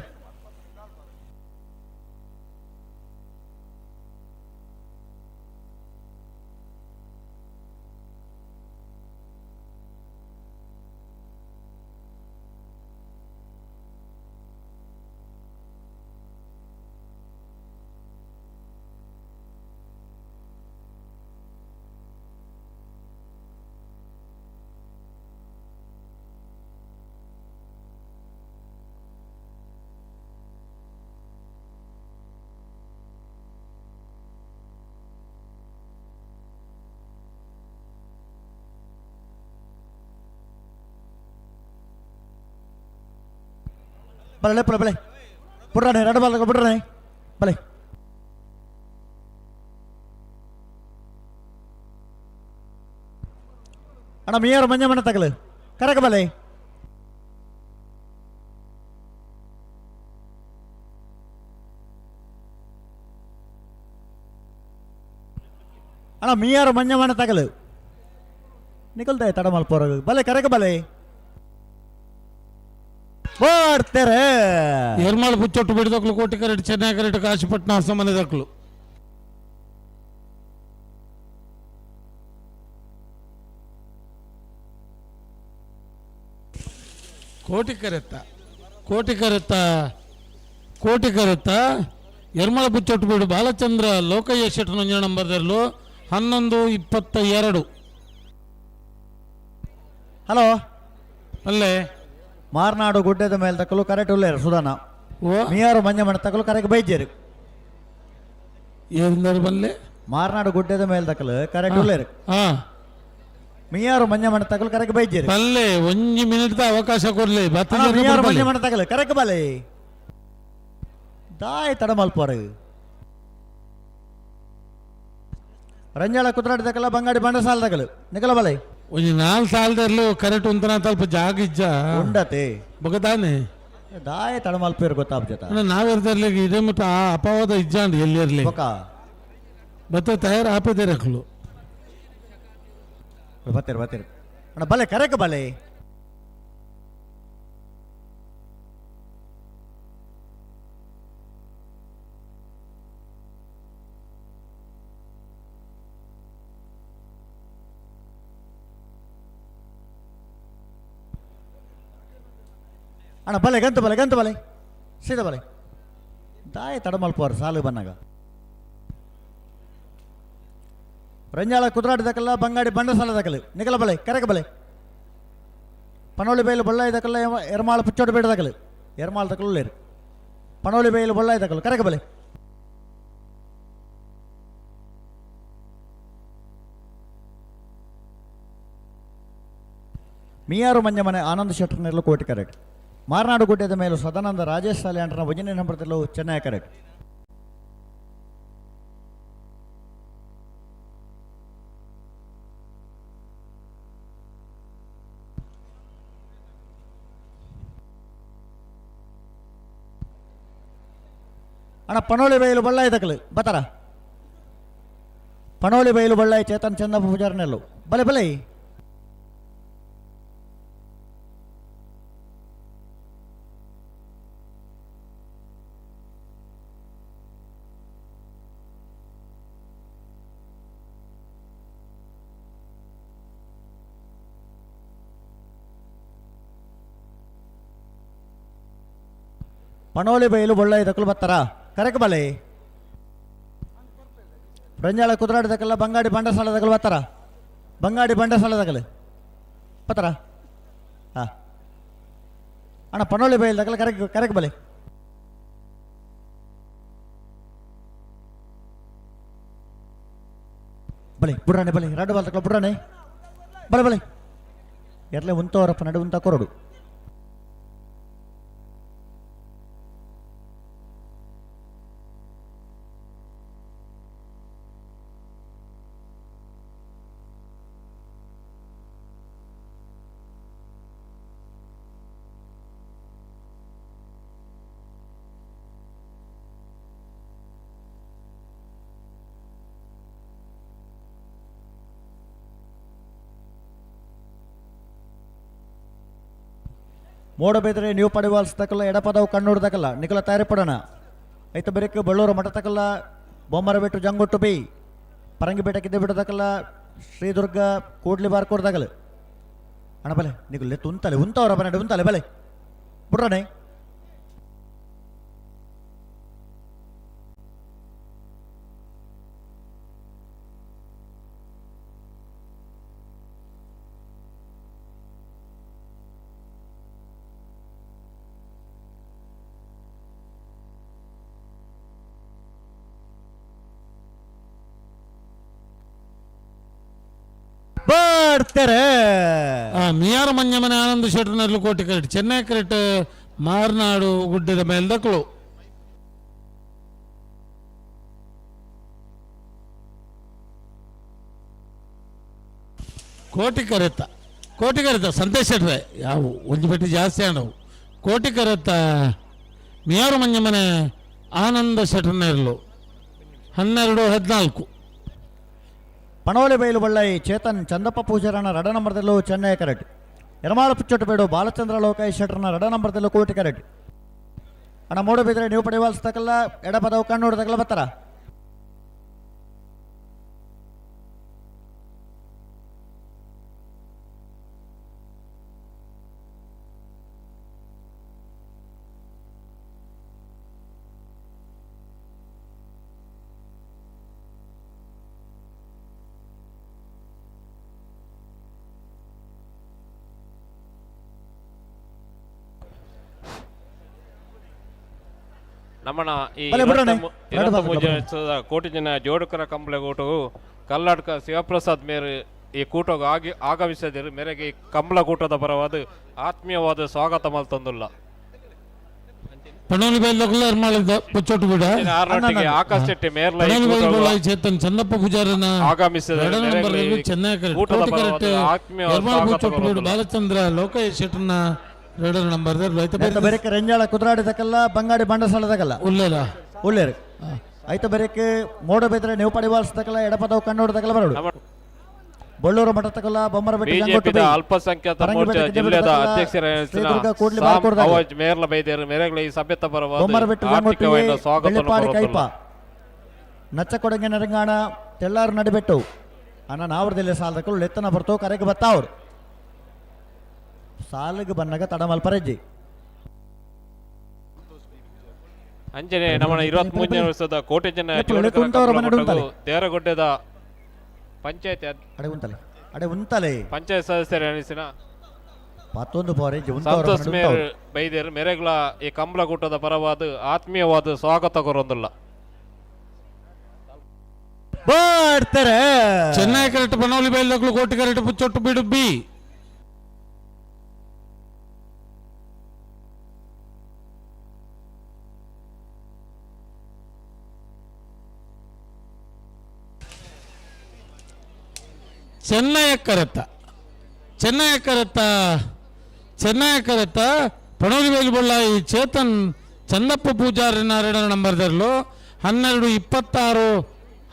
ಬಲೆ ಬಲೆ ಬಲೆ ಬುಡ್ರಾಣೆ ಎರಡು ಬಾಲ್ ಬುಡ್ರಾಣೆ ಬಲೆ. ಅಣ್ಣ ಮೀಯಾರು ಮಂಜ ಮಣ್ಣ ತಗಲು ಕರಕ ಬಲೆ. ಅಣ್ಣ ಮೀಯಾರು ಮಂಜ ಮಣ್ಣ ತಗಲು ನಿಕಲ್ದೆ ತಡ ಮಲ್ಪೋರ ಬಲೆ ಕರಕ ಬಲೆ ಬರ್ತಾರೆ. ಎರ್ಮಾಳು ಪುಚ್ಚೊಟ್ಟು ಬಿಡದಕ್ಲು ಕೋಟಿ ಕರೆಟ್ ಚೆನ್ನೈ ಕರೆಟ್ ಕಾಶಿಪಟ್ಟಣ ಅಸಮನೆ ದಕ್ಲು. ಕೋಟಿ ಕರೆತ್ತ ಕೋಟಿ ಕರೆತ್ತ ಕೋಟಿ ಕರೆತ್ತ ಎರ್ಮಾಳ ಪುಚ್ಚೊಟ್ಟು ಬಿಡು ಬಾಲಚಂದ್ರ ಲೋಕಯ್ಯ ಶೆಟ್ಟನ ನಂಬರ್ದಲ್ಲೂ 11:22. ಹಲೋ ಅಲ್ಲೇ ಮಾರ್ನಾಡು ಗುಡ್ಡದ ಮೇಲೆ ತಕ್ಕಲು ಕರೆಕ್ಟ್ ಉಳ್ಳೇರು ಸುಧಾನ ಮೀಯಾರು ಮಂಜ ಮಣ್ಣ ತಕ್ಕಲು ಕರೆಕ್ಟ್ ಬೈಜೇರು. ಏಂದರು ಬಲ್ಲೆ ಮಾರ್ನಾಡು ಗುಡ್ಡದ ಮೇಲೆ ತಕ್ಕಲು ಕರೆಕ್ಟ್ ಉಳ್ಳೇರು ಮೀಯಾರು ಮಂಜ ಮಣ್ಣ ತಕ್ಕಲು ಕರೆಕ್ಟ್ ಬೈಜೇರು. ಬಲ್ಲೆ ಒಂಜಿ ಮಿನಿಟ್ ಅವಕಾಶ ಕೊಡ್ಲಿ. ಮೀಯಾರು ಮಂಜ ಮಣ್ಣ ತಕ್ಕಲು ಕರೆಕ್ಟ್ ಬಲ್ಲೆ ದಾಯ್ ತಡ ಮಲ್ಪೋರು. ರಂಜಾಳ ಕುದ್ರಾಡಿ ತಕ್ಕಲ ಬಂಗಾಡಿ ಬಂಡಸಾಲ ತಗಲು ನಿಕಲ ಬಲೆ. ಒಂಜಿ ನಾಲ್ ಸಾಲದಲ್ಲಿ ಕರೆಕ್ಟ್ ಉಂತನ ತಲ್ಪ ಜಾಗ ಇಜ್ಜ ಉಂಡತೆ ಬಗದಾನೆ ದಾಯ ತಡಮಲ್ಪೇರು ಗೊತ್ತಾಪ್ ಜೊತೆ. ನಾವಿರ್ದಲ್ಲಿ ಇದೇ ಮುಟ್ಟ ಆ ಅಪವಾದ ಇಜ್ಜಾಂಡ್ ಎಲ್ಲಿರ್ಲಿ ಬತ್ತ ತಯಾರು ಆಪಿದ್ದಾರೆ ಅಕ್ಲು. ಬತ್ತೀರಿ ಬತ್ತೀರಿ ಅಣ್ಣ ಬಲೆ ಕರೆಕ್ ಬಲೆ. ಅಣ್ಣ ಬಲೆ ಗಂತು ಬಲೆ ಗಂತು ಬಲೆ ಸೀದಾ ಬಲೆ ದಾಯ ತಡಮಲ್ಪೋರು ಸಾಲು ಬನ್ನಾಗ. ರಂಜಾಳ ಕುದ್ರಾಡಿ ದಕ್ಕಲ್ಲ ಬಂಗಾಡಿ ಬಂಡಸಾಲ ದಕ್ಕಲು ನಿಕಲ ಬಲೆ ಕರೆಕ ಬಲೆ. ಪನೋಳಿ ಬೈಲು ಬೊಳ್ಳಾಯಿ ದಕ್ಕಲ್ಲ ಎರ್ಮಾಳ ಪುಚ್ಚೋಡು ಬೇಡ ದಕ್ಕಲು ಎರ್ಮಾಳ ದಕ್ಕಲು ಲೇರು ಪನೋಳಿ ಬೈಲು ಬೊಳ್ಳಾಯಿ ದಕ್ಕಲು ಕರೆಕ ಬಲೆ. ಮೀಯಾರು ಮಂಜಮನೆ ಆನಂದ್ ಶೆಟ್ಟರ್ನೆಲ್ಲ ಕೋಟಿ ಕರೆಕ್ಟ್. ಮಾರನಾಡು ಗುಡ್ಡದ ಮೇಲೂ ಸದಾನಂದ ರಾಜೇಶ್ ಸಾಲಿಯಾಂಡ್ರನ ವಜನೆ ನಂಬರ್ದಲ್ಲೂ ಚೆನ್ನೈ ಕರೆಕ್ಟ್. ಅಣ್ಣ ಪನೋಳಿ ಬೈಲು ಬಳ್ಳಾಯಿ ತಕಲು ಬತ್ತಾರ. ಪನೋಳಿ ಬೈಲು ಬಳ್ಳಾಯಿ ಚೇತನ್ ಚಂದಪ್ಪ ಪೂಜಾರನೆಲ್ಲು ಬಲೆ ಬಲೆ. ಪಣೋಲಿ ಬೈಲು ಬೊಳ್ಳಾಯಿ ದಕ್ಕಲು ಬತ್ತಾರ ಕರೆಕ್ ಬಲೆ. ರಂಜಾಳ ಕುದ್ರಾಡಿ ದಕ್ಕಲ್ಲ ಬಂಗಾಡಿ ಬಂಡಸಾಲ ದಕ್ಕಲು ಬತ್ತಾರ ಬಂಗಾಡಿ ಬಂಡಸಾಲ ದಕ್ಕಲು ಬತ್ತಾರ. ಹಾಂ ಅಣ್ಣ ಪಣೋಲಿ ಬೈಲು ದಕ್ಕಲು ಕರೆಕ್ ಕರೆಕ್ ಬಲೆ. ಬಲೆ ಬುಡ್ರಾಣೆ ಬಲೆ ಎರಡು ಬಾಲ್ ತಕ್ಕಲು ಬುಡ್ರಾಣೆ ಬಲೆ ಬಲೆ. ಎರ್ಲೆ ಉಂತವರಪ್ಪ ನಡು ಉಂತ ಕೊರಡು. ಮೋಡಬೇದ್ರೆ ನೀವು ಪಡೆವಾಲ್ಸ್ ತಕಲ್ಲ ಎಡಪದವು ಕಣ್ಣೂರು ತಕಲ್ಲ ನಿಕಲ ತಯಾರಿಪಡೋಣ ಐತ ಬೆರಕು ಬಳ್ಳೂರು ಮಠ ತಕಲ್ಲ ಬೊಮ್ಮರ ಬೆಟ್ಟು ಜಂಗೊಟ್ಟು ಬಿ ಪರಂಗಿ ಬೆಟ್ಟಕ್ಕಿದ್ದ ಬಿಟ್ಟು ತಕಲ್ಲ ಶ್ರೀದುರ್ಗ ಕೂಡ್ಲಿ ಬಾರ್ಕೋರ್ ತಗಲು ಅಣ್ಣ ಬಲೆ ನಿಕಲ್ ಉಂತಲೆ ಉಂತವರ ಬನ್ನಿ ಉಂತಲೆ ಬಲೆ ಬಿಡ್ರಣೆ. ಬರ್ತಾರೆ ಮಿಯಾರ ಮಂಜಮನೆ ಆನಂದ ಶೆಟ್ಟರ್ನಲ್ಲಿ ಕೋಟಿ ಕರೆಕ್ಟ್ ಚೆನ್ನೈ ಕರೆಕ್ಟ್ ಮಾರ್ನಾಡು ಗುಡ್ಡದ ಮೇಲ್ದಕ್ಕಳು. ಕೋಟಿ ಕರೆತ ಕೋಟಿ ಕರೆತ ಸಂತೋಷ್ ಶೆಟ್ರೆ ಯಾವ ಒಂದು ಪೆಟ್ಟಿ ಜಾಸ್ತಿ ಆಂಡವು ಕೋಟಿ ಕರೆತ ಮಿಯಾರು ಮಂಜಮನೆ ಆನಂದ ಶೆಟ್ಟರ್ನೆರ್ಲು 12 14. ಪಣೋಲಿ ಬೈಲು ಬಳ್ಳೈ ಚೇತನ್ ಚಂದಪ್ಪ ಪೂಜಾರನ ರಡ ನಂಬರ್ದಲ್ಲೂ ಚೆನ್ನೈ ಕರೆಕ್ಟ್ ಯರಮಾಳ ಪುಚ್ಚೊಟ್ಟಬೇಡು ಬಾಲಚಂದ್ರ ಲೋಕೇಶ್ ಶೆಟ್ಟರ್ನ ರಡ ನಂಬರ್ದಲ್ಲೂ ಕೋಟಿ ಕರೆಕ್ಟ್ ಅಣ್ಣ ಮೂಡಬಿದ್ರೆ ನೀವು ಪಡೆವಾಲ್ಸ್ ತಕಲ್ಲ ಎಡಪದವು ಕಣ್ಣೂರು ತಕಲ್ಲ ಬತ್ತಾರ. ನಮ್ಮನ ಈ ಬಲೆ ಬಿಡೋಣ. 23 ಕೋಟಿ ಜನ ಜೋಡುಕರ ಕಂಬಳಗೂಟವು ಕಲ್ನಾಟಕ ಶಿವಪ್ರಸಾದ್ ಮೇರೆ ಈ ಕೂಟಗ ಆಗಿ ಆಗಮಿಸದಿರು ಮೇರೆಗೆ ಈ ಕಂಬಳ ಕೂಟದ ಪರವಾದ ಆತ್ಮೀಯವಾದ ಸ್ವಾಗತ ಮಲ್ತೊಂದುಲ್ಲ. ಪಣೋಲಿ ಬೈಲುಗಳ ಪುಚ್ಚೊಟ್ಟು ಬಿಡ ಆರ್ನೊಟ್ಟಿಗೆ ಆಕಾಶ್ ಶೆಟ್ಟಿ ಮೇರ್ಲ ಈ ಪಣೋಲಿ ಕೂಟವು ಬೈಲು ಚೇತನ್ ಚಂದಪ್ಪ ಪೂಜಾರನ ಆಗಮಿಸಿದ ಎರಡನೇ ಮೇರೆಗೆ ನಂಬರ್ ಈ ಚೆನ್ನೈ ಕರೆಕ್ಟ್ ಕೂಟದ ಕೋಟಿ ಪರವಾದ ಕರೆಕ್ಟ್ ಆತ್ಮೀಯವಾದ ಎರ್ಮಾಳ ಸ್ವಾಗತ ಪುಚ್ಚೊಟ್ಟು ಬಿಡು ಮಲ್ತೊಂದುಲ್ಲ. ಬಾಲಚಂದ್ರ ಲೋಕೇಶ್ ಶೆಟ್ಟರ್ನ ಎರಡನೇ ನಂಬರ್ ರೈತ ಐತ ಬೆರಕೆ ರೆಂಜಾಳ ಕುದ್ರಾಡಿ ತಕಲ್ಲ ಬಂಗಾಡಿ ಬಂಡಸಾಲ ತಕಲ್ಲ ಉಲ್ಲೇರ ಉಲ್ಲೇರು ಐತ ಬೆರಕೆ ಮೋಡ ಬೇದ್ರೆ ನೀವು ಪಡಿವಾಲ್ಸ್ ತಕಲ್ಲ ಎಡಪದವು ಕಣ್ಣೂರು ತಕಲ್ಲ ಬರೋಡು ಬಳ್ಳೂರು ಮಠ ತಕಲ್ಲ ಬೊಮ್ಮರ ಬೆಟ್ಟ ಜಂಗೊಟ್ಟು ಬಿಜೆಪಿದ ಬೈ. ಅಲ್ಪಸಂಖ್ಯಾತ ಪರಂಗಿ ಮೋರ್ಚಾ ಬೆಟ್ಟಕ್ಕೆ ಜಿಲ್ಲೆದ ತಕಲ್ಲ, ಅಧ್ಯಕ್ಷರ ಶ್ರೀದುರ್ಗ ಕೂಡ್ಲಿ ಬಾರ್ಕೋರ್ ತಕಲ್ಲ. ಅವಾಜ್ ಮೇರ್ಲ ಬೈದೇರು ಮೇರೆಗಳ ಈ ಸಭ್ಯತ ಪರವಾದ ಬೊಮ್ಮರ ಬೆಟ್ಟ ಜಂಗೊಟ್ಟು ಆರ್ಥಿಕವಾದ ಸ್ವಾಗತ ಬೆಳ್ಳಿಪಾಡಿ ಕೈಪ ನಚ್ಚಕೊಡಂಗೆ ನರಂಗಾಣ ತೆಳ್ಳಾರು ನಡಿಬೆಟ್ಟು ಅಣ್ಣ ನಾವ್ರದಿಲ್ಲ ಸಾಲದಕ್ಕಲು ಲೆತ್ತನ ಬರ್ತೋ ಕರೆಗೆ ಬತ್ತಾವ್ರು ಸಾಲಿಗೆ ಬನ್ನಗ ತಡಮಲ್ಪರೆಜ್ಜಿ ಅಂಜನೆ ನಮ್ಮನ 23ನೇ ವರ್ಷದ ಕೋಟಿ ಜನ ಎಪ್ಪು ಉಂತವರ ಮನೆ ಉಂತಲೆ. ದೇರಗುಡ್ಡದ ಪಂಚಾಯತ್ ಅಡೆ ಉಂತಲೆ ಅಡೆ ಉಂತಲೆ ಪಂಚಾಯತ್ ಸದಸ್ಯರ ಅನಿಸಿನ ಮತ್ತೊಂದು ಬಾರಿ ಉಂತವರ ಸಂತೋಷ್ ಮನೆ ಮೇರ್ ಉಂತವ್ರು. ಬೈದೇರು ಮೇರೆಗಳ ಈ ಕಂಬಳಕೂಟದ ಪರವಾದ ಆತ್ಮೀಯವಾದ ಸ್ವಾಗತ ಕೊರೊಂದುಲ್ಲ. ಬರ್ತಾರೆ ಚೆನ್ನೈ ಕರೆಕ್ಟ್ ಪಣೋಲಿ ಬೈಲುಗಳು ಕೋಟಿ ಕರೆಕ್ಟ್ ಪುಚ್ಚೊಟ್ಟು ಬಿಡು ಬಿ ಚೆನ್ನೈ ಕರೆತ್ತ ಚೆನ್ನೈ ಕರೆತ್ತ ಚೆನ್ನೈ ಕರೆತ್ತ ಪಣೋಲಿ ಬೈಲು ಬಳ್ಳಾಯಿ ಚೇತನ್ ಚಂದಪ್ಪ ಪೂಜಾರಿನ ಎರಡನೇ ನಂಬರ್ದಲ್ಲೂ 12 26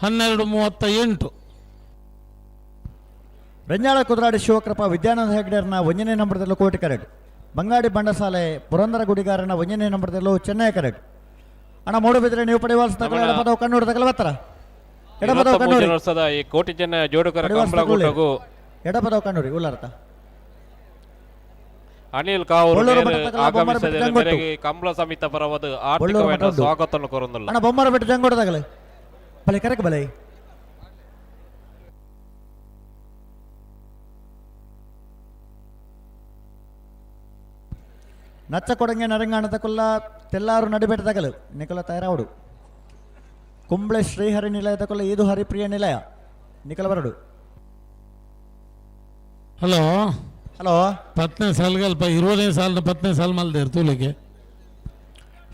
12 38. ರೆಂಜಾಳ ಕುದ್ರಾಡಿ ಶಿವಕೃಪಾ ವಿದ್ಯಾನಂದ ಹೆಗ್ಡೆರ್ನ ಒಂದನೇ ನಂಬರ್ದಲ್ಲೂ ಕೋಟಿ ಕರೆಕ್ಟ್ ಬಂಗಾಡಿ ಬಂಡಸಾಲೆ ಪುರಂದರ ಗುಡಿಗಾರನ ಒಂದನೇ ನಂಬರ್ದಲ್ಲೂ ಚೆನ್ನೈ ಕರೆಕ್ಟ್ ಅಣ್ಣ ಮೂಡಬಿದ್ರೆ ನೀವು ಪಡೆವಾಲ್ಸ್ ತಕಲ್ಲ ಎಡಪದವು ಕಣ್ಣೂರು ತಕಲ್ಲ ಬತ್ತಾರ ಎಡಪದವು ಕಣ್ಣೂರಿ 23 ವರ್ಷದ ಈ ಕೋಟಿ ಜನ ಜೋಡುಕರ ಪಡಿವಾಲ್ಸ್ ಕಂಬಳಕೂಟಗೂ ಎಡಪದವು ಕಣ್ಣೂರಿ ಉಳ್ಳಾರ್ಥ ಅನಿಲ್ ಕಾವೂರು ಬೊಳ್ಳೂರು ಮೇರ್ ಮಠ ತಕಲ್ಲ ಬೊಮ್ಮರ ಆಗಮಿಸಿದ ಬೆಟ್ಟ ಜಂಗೊಟ್ಟು. ಮೇರೆಗೆ ಕಂಬಳ ಸಮಿತ ಪರವಾದ ಬೊಳ್ಳೂರು ಆರ್ಥಿಕವಾದ ಮಠ ಉಂಟು. ಸ್ವಾಗತ ಕೊರೊಂದುಲ್ಲ. ಅಣ್ಣ ಬೊಮ್ಮರ ಬೆಟ್ಟ ಜಂಗೋಡು ತಗಲೆ ಬಲೆ ಕರೆಕ್ ಬಲೆ ನಚ್ಚ ಕೊಡಂಗೆ ನರಂಗಾಣ ತಕುಲ್ಲ ತೆಲ್ಲಾರು ನಡಿಬೆಟ್ಟ ತಗಲು ನಿಕಲ ತಯಾರಾವಡು ಕುಂಬ್ಳೆ ಶ್ರೀಹರಿ ನಿಲಯ ತಕುಲ್ಲ ಈದು ಹರಿಪ್ರಿಯ ನಿಲಯ ನಿಕಲ ಬರಡು. ಹಲೋ. ಹಲೋ ಪತ್ತನೇ ಸಾಲ್ಗಲ್ಪ 20ನೇ ಸಾಲಿನ 10ನೇ ಸಾಲು ಮಲ್ದೇರು ತೂಲಿಗೆ.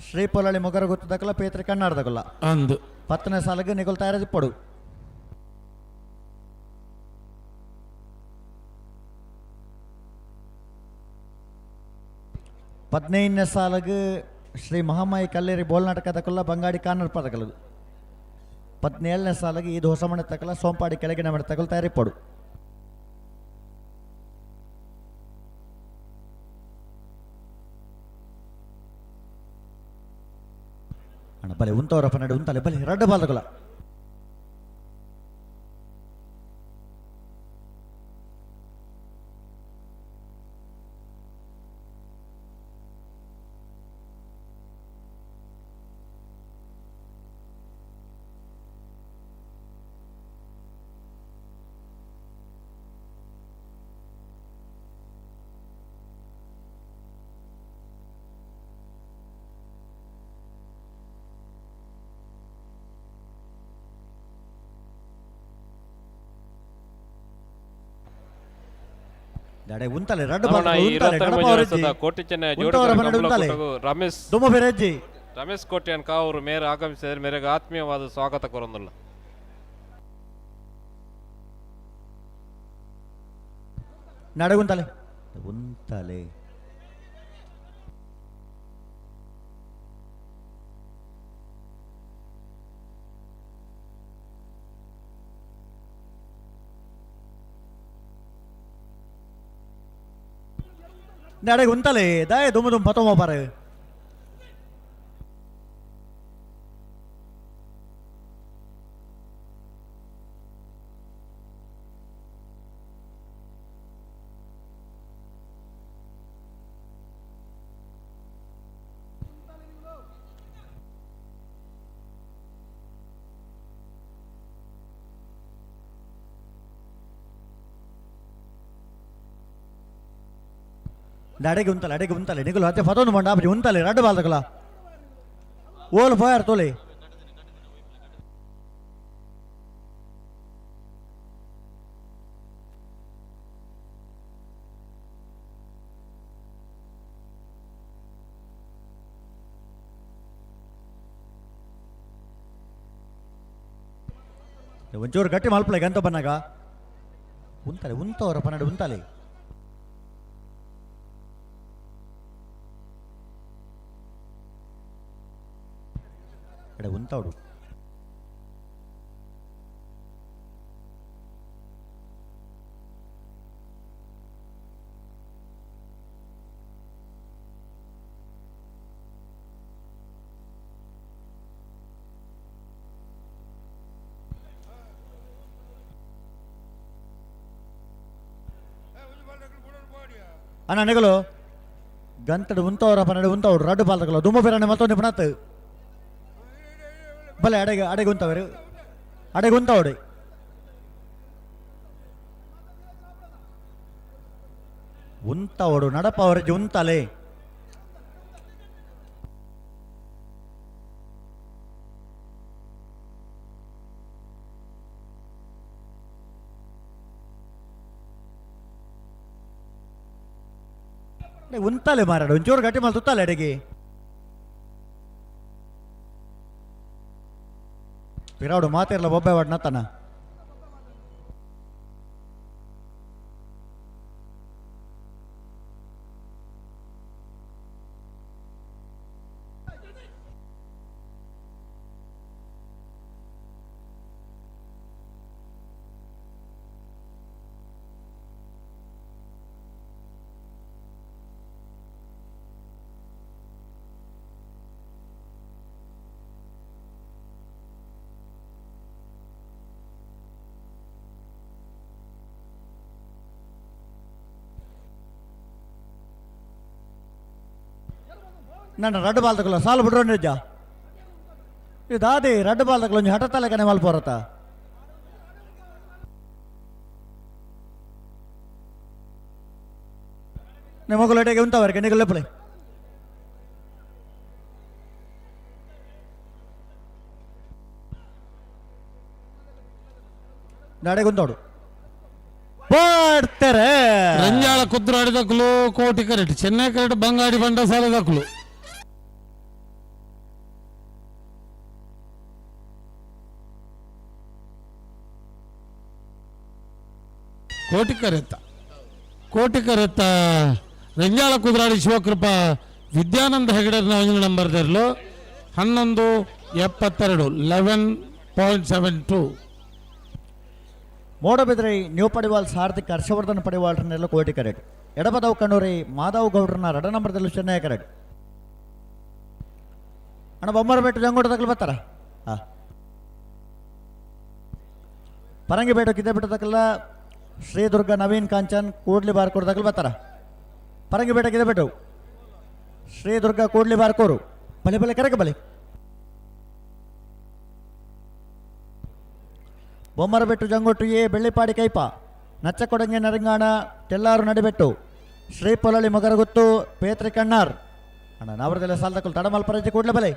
ಶ್ರೀ ಪೊಲಳಿ ಮೊಗರ ಗೊತ್ತದಕ್ಕಲ್ಲ ಪೇತ್ರಿ ಕಣ್ಣಾಡ್ದಕಲ್ಲ ಅಂದು 10ನೇ ಸಾಲಿಗೆ ನಿಗುಲ್ ತಯಾರಿಪಡು. ಪದಿನೈದನೇ ಸಾಲಿಗೆ ಶ್ರೀ ಮಹಾಮಾಯಿ ಕಲ್ಲೇರಿ ಬೋಲ್ನಾಟಕ ತಕಲ್ಲ ಬಂಗಾಡಿ ಕಾನರ್ ಪದಕಲದು. 17ನೇ ಸಾಲಿಗೆ ಇದು ಹೊಸಮಣೆ ತಕಲ ಸೋಂಪಾಡಿ ಕೆಳಗಿನ ಮನೆ ತಕಲ್ ತಯಾರಿಪಡು. ಅಣ್ಣ ಬಲೆ ಉಂತವರಪ್ಪ ನಡೆ ಉಂತಲೆ ಬಲೆ ರಡ್ಡ ಬಾಲ್ದಕಲ. ದಡೆ ಉಂತಲೆ ರಡ್ಡು ಉಂತಲೆ ರಮೇಶ್ ರಮೇಶ್ ಕೋಟ್ಯಾನ್ ಕಾವರು ಮೇರೆ ಆಗಮಿಸಿದರೆ ಮೇರೆಗೆ ಆತ್ಮೀಯವಾದ ಸ್ವಾಗತ ಕೊರೊಂದುಲ್ಲ. ನಡೆ ಉಂತಲೆ ಉಂತಲೆ ನಡೆ ಉಂತಲೆ ದಾಯ ದುಮ್ಮ ದುಮ್ಮ ಪತೋಮ ಪಾರೆ. ಅಡೆಗೆ ಉಂತಲೆ ಅಡೆಗೆ ಉಂತಲೆ ನಿಗುಲು ಅತ್ತೆ ಫತೊಂದು ಮಂಡ ಆಪುಜಿ ಉಂತಲೆ ರಡ್ಡು ಬಾಲ್ದಕಲ ಓಲು ಪೋಯಾರ ತೋಲೆ. ಒಂಚೂರು ಗಟ್ಟಿ ಮಲ್ಪಲೆ ಗಂತ ಬನ್ನಾಗ ಉಂತಲೆ ಉಂತವರ ಪನ್ನಡು ಉಂತಲೆ. ಉಂತಾಡು ಅಣ್ಣ ನೆಗಲು ಗಂತಡು ಉಂತವರ ಪನ್ನಡು ಉಂತವಡು ರಡ್ಡು ಪಾಲ್ದಕಲ ದುಮ್ಮ ಬೇರನೆ ಮತ್ತೊಂದು ಪಣತ್ತು ಬಲೆ ಅಡೆಗೆ ಅಡೆಗೆ ಉಂತವರು ಅಡೆಗೆ ಉಂತವಡು. ಉಂತವಡು ನಡಪ ಅವರಿಗೆ ಉಂತಲೆ. ಉಂತಲೆ ಮಾರಾಡು ಒಂಚೂರು ಗಟ್ಟಿ ಮಲ್ ತುತ್ತಲೆ ಅಡೆಗೆ. ಪಿರಾಡು ಮಾತಿರಲ್ಲ ಬೊಬ್ಬೆ ವಾಡ್ ನತ್ತನ. ನನ್ನ ರಡ್ಡು ಬಾಲ್ದಕಲ್ಲ ಸಾಲು ಬಿಡ್ರೋ ನಿಜ ಇದು ದಾದಿ ರಡ್ಡು ಬಾಲ್ದಕಲ್ಲ ಒಂಜಿ ಹಠ ತಲೆಕನೆ ಮಲ್ಪೋರತ. ನಿಮಗುಲ ಎಡೆಗೆ ಉಂತವರಿಗೆ ನಿಗಲ್ ಲೆಪ್ಪಲೆ. ನಡೆಗುಂತೋಡು. ಬಾಡ್ತಾರೆ ರಂಜಾಳ ರೆಂಜಾಳ ಕುದ್ರಾಡಿ ದಕ್ಕಲು ಕೋಟಿ ಕರೆಟ್ ಚೆನ್ನೈ ಕರೆಟ್ ಬಂಗಾಡಿ ಬಂಡಸಾಲ ದಕ್ಕಲು. ಕೋಟಿ ಕರೆತ್ತ ಕೋಟಿ ಕರೆತ್ತ ರೆಂಜಾಳ ಕುದ್ರಾಡಿ ಶಿವಕೃಪಾ ವಿದ್ಯಾನಂದ ಹೆಗಡೆ ನಂಬರ್ ದರ್ಲು 11.72 11.72. ಮೂಡಬಿದ್ರಿ ನ್ಯೂ ಪಡಿವಾಲ್ ಸಾರ್ಥಿಕ ಹರ್ಷವರ್ಧನ್ ಪಡಿವಾಲ್ರನ್ನೆಲ್ಲ ಕೋಟಿ ಕರೆಟ್ ಎಡಬದವ್ ಕಣ್ಣೂರಿ ಮಾಧವ್ ಗೌಡ್ರನ್ನ ರಡ ನಂಬರ್ದಲ್ಲೂ ಚೆನ್ನೈ ಕರೆಟ್. ಅಣ್ಣ ಬೊಮ್ಮರಬೆಟ್ಟು ಜಂಗೋಟ ತಗಲು ಬರ್ತಾರ. ಹಾಂ ಪರಂಗಿಪೇಟೆ ಕಿದ್ದೆಬೆಟ್ಟು ತಕಲ್ಲ ಶ್ರೀದುರ್ಗ ನವೀನ್ ಕಾಂಚನ್ ಕೂಡ್ಲಿ ಬಾರ್ಕೋರು ತಗಲು ಬರ್ತಾರ. ಪರಂಗಿಪೇಟೆ ಕಿದ್ದೆಬೆಟ್ಟು ಶ್ರೀದುರ್ಗ ಕೂಡ್ಲಿ ಬಾರ್ಕೋರು ಬಲೆ ಬಲೆ ಕರೆಕ ಬಲೆ. ಬೊಮ್ಮರಬೆಟ್ಟು ಜಂಗೊಟ್ಟು ಎ ಬೆಳ್ಳಿಪಾಡಿ ಕೈಪ ನಚ್ಚಕೊಡಂಗೆ ನರಿಂಗಾಣ ತೆಲ್ಲಾರು ನಡಿಬೆಟ್ಟು ಶ್ರೀ ಪೊಲಳಿ ಮೊಗರಗುತ್ತು ಪೇತ್ರಿ ಕಣ್ಣಾರ್. ಅಣ್ಣ ನಾವರದೆಲ್ಲ ಸಾಲದಕ್ಕಲು ತಡಮಲ್ ಪರಜಿ ಕೂಡ್ಲೆ ಬಲೆ.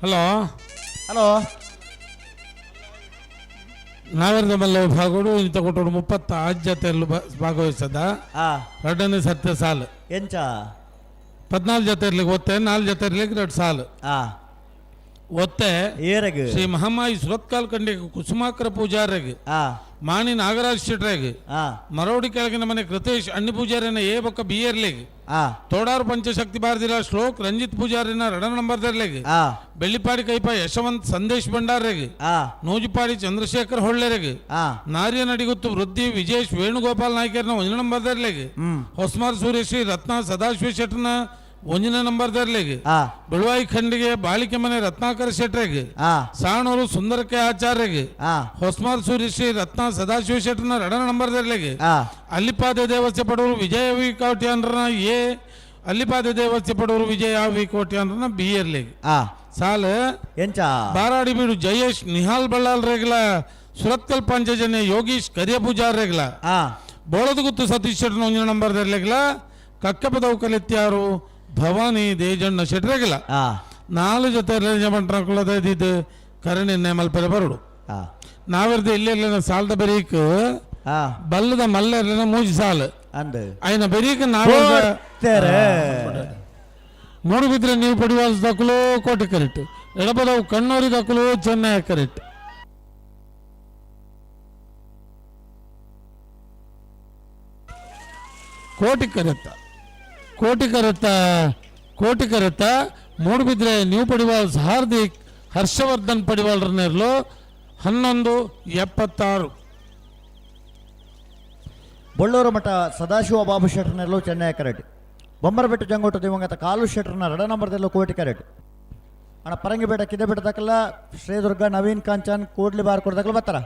ಹಲೋ ಹಲೋ ನಾವೆಲ್ಲ ಮಲ್ಲ ಭಾಗೋಡು ಇಂತ ಕೊಟ್ಟೋಡು 36 ಜೊತೆಯಲ್ಲೂ ಭಾಗವಹಿಸದ ಎರಡನೇ ಸತ್ಯ ಸಾಲು ಎಂಚ 14 ಜೊತೆ ಇರ್ಲಿಕ್ಕೆ ಒತ್ತೆ 4 ಜೊತೆ ಇರ್ಲಿಕ್ಕೆ 2 ಸಾಲು ಒತ್ತೆ ಏರಗ್ ಶ್ರೀ ಮಹಾಮಾಯಿ ಸುರತ್ಕಾಲ್ ಕಂಡಿಗೆ ಕುಸುಮಾಕರ ಪೂಜಾರಿಗೆ ಮಾಣಿ ನಾಗರಾಜ್ ಶೆಟ್ರಾಗ್ ಮರೋಡಿ ಕೆಳಗಿನ ಮನೆ ಕೃತೇಶ್ ಅಣ್ಣಿ ಪೂಜಾರಿನ ಎ ಬೊಕ್ಕ ಬಿ ಎರ್ಲಿಗ್ ತೋಡಾರು ಪಂಚಶಕ್ತಿ ಭಾರತಿರ ಶ್ಲೋಕ್ ರಂಜಿತ್ ಪೂಜಾರಿನ ರಡ ನಂಬರ್ದರ್ಲೆಗ್ ಬೆಳ್ಳಿಪಾಡಿ ಕೈಪ ಯಶವಂತ್ ಸಂದೇಶ್ ಭಂಡಾರ್ರೆಗ್ ನೂಜುಪಾಡಿ ಚಂದ್ರಶೇಖರ್ ಹೊಳ್ಳೆರೆಗ್ ನಾರ್ಯ ನಡಿಗುತ್ತು ವೃದ್ಧಿ ವಿಜೇಶ್ ವೇಣುಗೋಪಾಲ್ ನಾಯ್ಕರ್ನ ಒಂಜನ ನಂಬರ್ದರ್ಲೆಗ್ ಹೊಸ್ಮಾರ್ ಸೂರ್ಯಶ್ರೀ ರತ್ನ ಸದಾಶಿವ ಶೆಟ್ಟರ್ನ ಒಂಜನೇ ನಂಬರ್ದರ್ಲೆಗ್ ಬೆಳುವಾಯಿ ಖಂಡಿಗೆ ಬಾಳಿಕೆ ಮನೆ ರತ್ನಾಕರ ಶೆಟ್ರೆಗ್ ಸಾಣೂರು ಸುಂದರಕ್ಕೆ ಆಚಾರ್ಯಗ್ ಹೊಸ್ಮಾರ್ ಸೂರ್ಯಶ್ರೀ ರತ್ನ ಸದಾಶಿವ ಶೆಟ್ಟರ್ನ ರಡನ ನಂಬರ್ದರ್ಲೆಗ್ ಅಲ್ಲಿಪಾದ ದೇವಸ್ಥೆ ಪಡವರು ವಿಜಯ ವಿ ಕೋಟ್ಯಾನ್ರನ ಎ ಅಲ್ಲಿಪಾದ ದೇವಸ್ಥೆ ಪಡವರು ವಿಜಯ ವಿ ಕೋಟ್ಯಾನ್ರನ ಬಿ ಎರ್ಲೆಗ್ ಸಾಲ ಎಂಚ ಬಾರಾಡಿ ಬೀಡು ಜಯೇಶ್ ನಿಹಾಲ್ ಬಳ್ಳಾಲ್ ರೇಗ್ಲ ಸುರತ್ಕಲ್ ಪಂಚಜನ್ಯ ಯೋಗೀಶ್ ಕರಿಯ ಪೂಜಾರ್ ರೇಗ್ಲ ಬೋಳದಗುತ್ತು ಸತೀಶ್ ಶೆಟ್ಟರ್ನ ಒಂಜನ ನಂಬರ್ದರ್ಲೆಗ್ಲ ಕಕ್ಕಪದವು ಕಲಿತ್ಯಾರು ಭವಾನಿ ದೇಜಣ್ಣ ಶೆಟ್ರೆಗಿಲ್ಲ 4 ಜೊತೆ ಬಂಟ್ರಕುಲದ ಇದ್ದಿದ್ದು ಕರಣೆ ಮಲ್ಪೆರೆ ಬರುಡು ನಾವಿರ್ದ ಇಲ್ಲಿ ಸಾಲದ ಬೆರೀಕ್ ಬಲ್ಲದ ಮಲ್ಲೆರ್ಲಿನ ಮೂಜಿ ಸಾಲು ಅಂದ ಆಯ್ನ ಬೆರೀಕ್ ನಾವಿರ್ದ ಮೂಡುಬಿದ್ರೆ ನೀವು ಪಡಿವಾಲ್ ದಕ್ಕಲು ಕೋಟೆ ಕರೆಕ್ಟ್ ಎಡಬಲವು ಕಣ್ಣೂರಿ ದಕ್ಕಲು ಚೆನ್ನೈ ಕರೆಕ್ಟ್. ಕೋಟಿ ಕರೆತ್ತ ಕೋಟಿ ಕರೆತ್ತ ಕೋಟಿ ಕರೆತ್ತ ಮೂಡುಬಿದ್ರೆ ನ್ಯೂ ಪಡಿವಾಲ್ ಹಾರ್ದಿಕ್ ಹರ್ಷವರ್ಧನ್ ಪಡಿವಾಲ್ರನ್ನೆರ್ಲು 11.76. ಬೊಳ್ಳೂರು ಮಠ ಸದಾಶಿವ ಬಾಬು ಶೆಟ್ಟರ್ನೆಲ್ಲೂ ಚೆನ್ನೈ ಕರೆಟ್ ಬೊಮ್ಮರಬೆಟ್ಟು ಜಂಗೋಟು ದಿವಂಗತ ಕಾಲು ಶೆಟ್ಟರ್ನ ರಡ ನಂಬರ್ದಲ್ಲೂ ಕೋಟಿ ಕರೆಟ್. ಅಣ್ಣ ಪರಂಗಿಪೇಟೆ ಕಿದ್ದೆಬೆಟ್ಟ ತಕಲ್ಲ ಶ್ರೀದುರ್ಗ ನವೀನ್ ಕಾಂಚನ್ ಕೂಡ್ಲಿ ಬಾರ್ ಕೊಡ್ದಕ್ಕಲ್ಲ ಬರ್ತಾರ.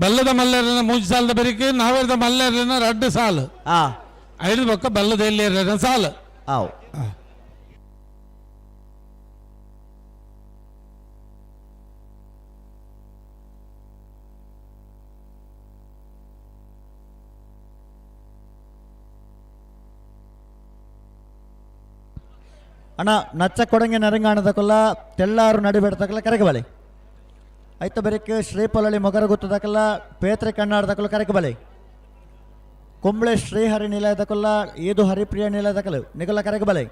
ಬಲ್ಲದ ಮಲ್ಲೆರ್ಲಿನ ಮೂಜಿ ಸಾಲದ ಬೆರಿಕೆ ನಾವೆರ್ದ ಮಲ್ಲೆರ್ಲಿನ 2 ಸಾಲು ಐದು ಪಕ್ಕ ಬಲ್ಲದ ಎಲ್ಲಿ ಸಾಲು ಆವ್. ಅಣ್ಣ ನಚ್ಚ ಕೊಡಂಗೆ ನರಂಗಾಣದಕ್ಕೊಲ್ಲ ತೆಲ್ಲಾರು ನಡಿಬೇಡ್ತಕ್ಕಲ್ಲ ಕರೆಗಬಲೆ ಐತ ಬೆರಕ್ಕೆ ಶ್ರೀಪೊಲಳಿ ಮೊಗರಗುತ್ತದಕ್ಕಲ್ಲ ಪೇತ್ರೆ ಕಣ್ಣಾಡ್ದಕ್ಕಲ್ಲ ಕರೆಗಬಲೆ ಕುಂಬ್ಳೆ ಶ್ರೀಹರಿ ನಿಲಯದಕ್ಕಲ್ಲ ಏದು ಹರಿಪ್ರಿಯ ನಿಲಯದಕ್ಕಲು ನಿಗಲ ಕರೆಗಬಲೆ.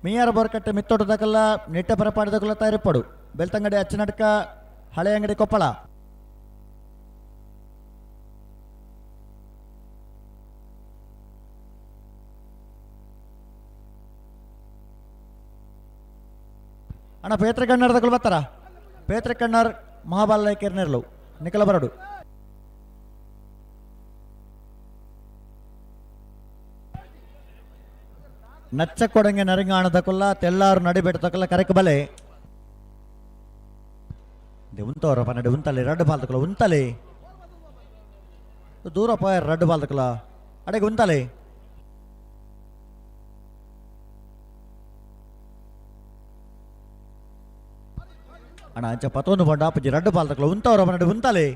ಮೀಯಾರ ಬೋರ್ಕಟ್ಟೆ ಮಿತ್ತೋಟದಕ್ಕಲ್ಲ ನಿಟ್ಟ ಪರಪಾಡದಕ್ಕಲ್ಲ ತಯಾರಿಪ್ಪಡು ಬೆಳ್ತಂಗಡಿ ಅಚ್ಚನಡ್ಕ ಹಳೆಯಂಗಡಿ ಕೊಪ್ಪಳ. ಅಣ್ಣ ಪೇತ್ರೆ ಕಣ್ಣಾರ್ ತಗೊಳ್ ಬರ್ತಾರ. ಪೇತ್ರೆ ಕಣ್ಣಾರ್ ಮಹಾಬಾಲ ಕಿರ್ನಿರ್ಲು ನಿಖಲ ಬರಡು. ನಚ್ಚ ಕೊಡಂಗೆ ನರಿಂಗಾಣದ ಕೊಲ್ಲ ತೆಲ್ಲಾರು ನಡಿಬೇಡ ತಕಲ್ಲ ಕರೆಕ ಬಲೆ ಉಂತವರ ಪನ್ನಡೆ ಉಂತಲೆ ರಡ್ಡು ಬಾಲ್ತಕಲ ಉಂತಲೆ ದೂರ ಪಾಯ ರಡ್ಡು ಬಾಲ್ತಕಲ. ಅಡೆಗೆ ಉಂತಾಲೆ. ಅಣ್ಣ ಅಂಚ ಪತ್ತೊಂದು ಪಂಡ ಅಪ್ಪಜಿ ರಡ್ಡು ಪಾಲ್ ತಕಲ ಉಂತವರ ಮನಡು ಉಂತಾಲೆ.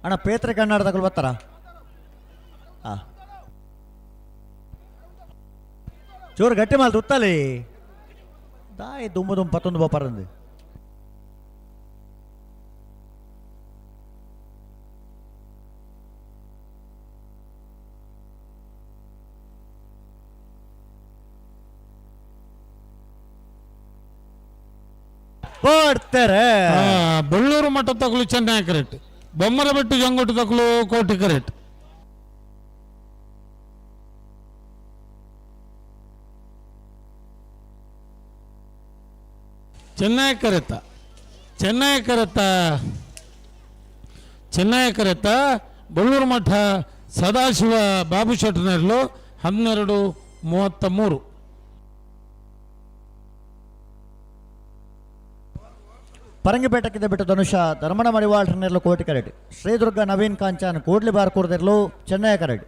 ಅಣ್ಣ ಪೇತ್ರೆ ಕನ್ನಡದಗಳು ಬರ್ತಾರ? ಆ ಚೂರು ಗಟ್ಟಿ ಮಾಲ್ ತುತ್ತಲಿ ದಾಯಿ ದುಮ್ಮು ದುಮ್ಮು ಪತ್ತೊಂದು ಬಪ್ಪರಂದು. ಬರ್ತಾರೆ. ಬಳ್ಳೂರು ಮಠ ತಗಲು ಚೆನ್ನೈ ಕರೆಕ್ಟ್, ಬೊಮ್ಮರಬೆಟ್ಟು ಜಂಗೊಟ್ಟು ತಗಲು ಕೋಟಿ ಕರೆಕ್ಟ್. ಚೆನ್ನೈ ಕರೆತ, ಚೆನ್ನೈ ಕರೆತ, ಚೆನ್ನೈ ಕರೆತ ಬಳ್ಳೂರು ಮಠ ಸದಾಶಿವ ಬಾಬು ಶೆಟ್ಟರ್ನಲ್ಲೂ 12:33. ಪರಂಗಿಪೇಟಕ್ಕಿಂತ ಬಿಟ್ಟು ಧನುಷ ಧರ್ಮಣ ಮಡಿವಾಳ್ರನ್ನೆರಲು ಕೋಟಿ ಕರೆಡ್, ಶ್ರೀದುರ್ಗ ನವೀನ್ ಕಾಂಚನ್ ಕೂಡ್ಲಿ ಬಾರ್ ಕೂರ್ದಿರಲು ಚೆನ್ನೈ ಕರೆಡ್.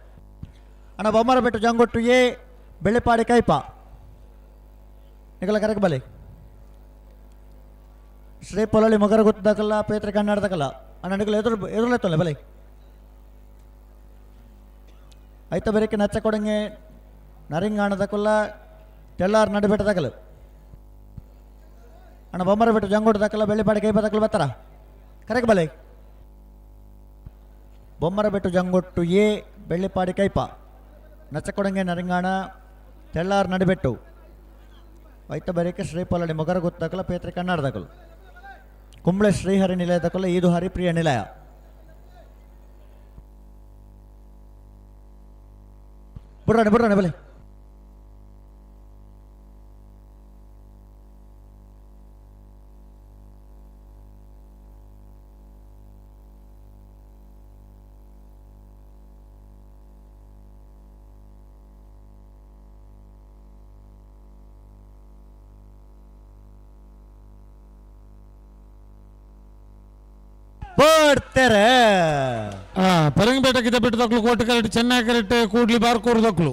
ಅಣ್ಣ ಬೊಮ್ಮರಬೆಟ್ಟು ಜಂಗೊಟ್ಟು ಎ ಬೆಳ್ಳಿಪಾಡಿ ಕೈಪ ನಿಗಲ ಕರೆಕ್ ಬಲೆ. ಶ್ರೀ ಪೊಲಳಿ ಮೊಗರ ಗೊತ್ತದಕಲ್ಲ ಪೇತ್ರೆ ಕನ್ನಡದಕಲ್ಲ ಅಣ್ಣ ನಿಗಲ ಎದುರು ಎದುರುಲೆತ್ತಲ್ಲ ಬಲೆ. ಐತ ಬೆರಕೆ ನಚ್ಚ ಕೊಡಂಗೆ ನರಿಂಗಾಣದಕಲ್ಲ ತೆಳ್ಳಾರು ನಡುಬೆಟ್ಟದಕಲು. ಅಣ್ಣ ಬೊಮ್ಮರ ಬಿಟ್ಟು ಜಂಗೋಡು ದಕ್ಕಲ ಬೆಳ್ಳಿಪಾಡಿ ಕೈಪ ದಕ್ಕಲು ಬರ್ತಾರ ಕರೆಕ್ ಬಲೆ. ಬೊಮ್ಮರ ಬೆಟ್ಟು ಜಂಗೊಟ್ಟು ಎ ಬೆಳ್ಳಿಪಾಡಿ ಕೈಪ ನಚ್ಚಕೊಡಂಗೆ ನರಿಂಗಾಣ ತೆಳ್ಳಾರು ನಡುಬೆಟ್ಟು ಐತ ಬರೇಕೆ ಶ್ರೀಪೊಲಡಿ ಮೊಗರ ಗೊತ್ತಕಲ ಪೇತ್ರೆ ಕನ್ನಡದಕಲು ಕುಂಬ್ಳೆ ಶ್ರೀಹರಿ ನಿಲಯದಕಲ ಈದು ಹರಿಪ್ರಿಯ ನಿಲಯ. ಬುರ್ರಾಣೆ ಬುರ್ರಾಣೆ ಬಲೆ. ಬರ್ತಾರೆ. ಪರಂಗಿಪೇಟಕ್ಕಿಂತ ಬಿಟ್ಟು ತಕ್ಕಲು ಕೋಟೆ ಕರೆಕ್ಟ್, ಚೆನ್ನೈ ಕರೆಕ್ಟ್, ಕೂಡ್ಲಿ ಬಾರ್ಕೂರು ತಕ್ಕಲು.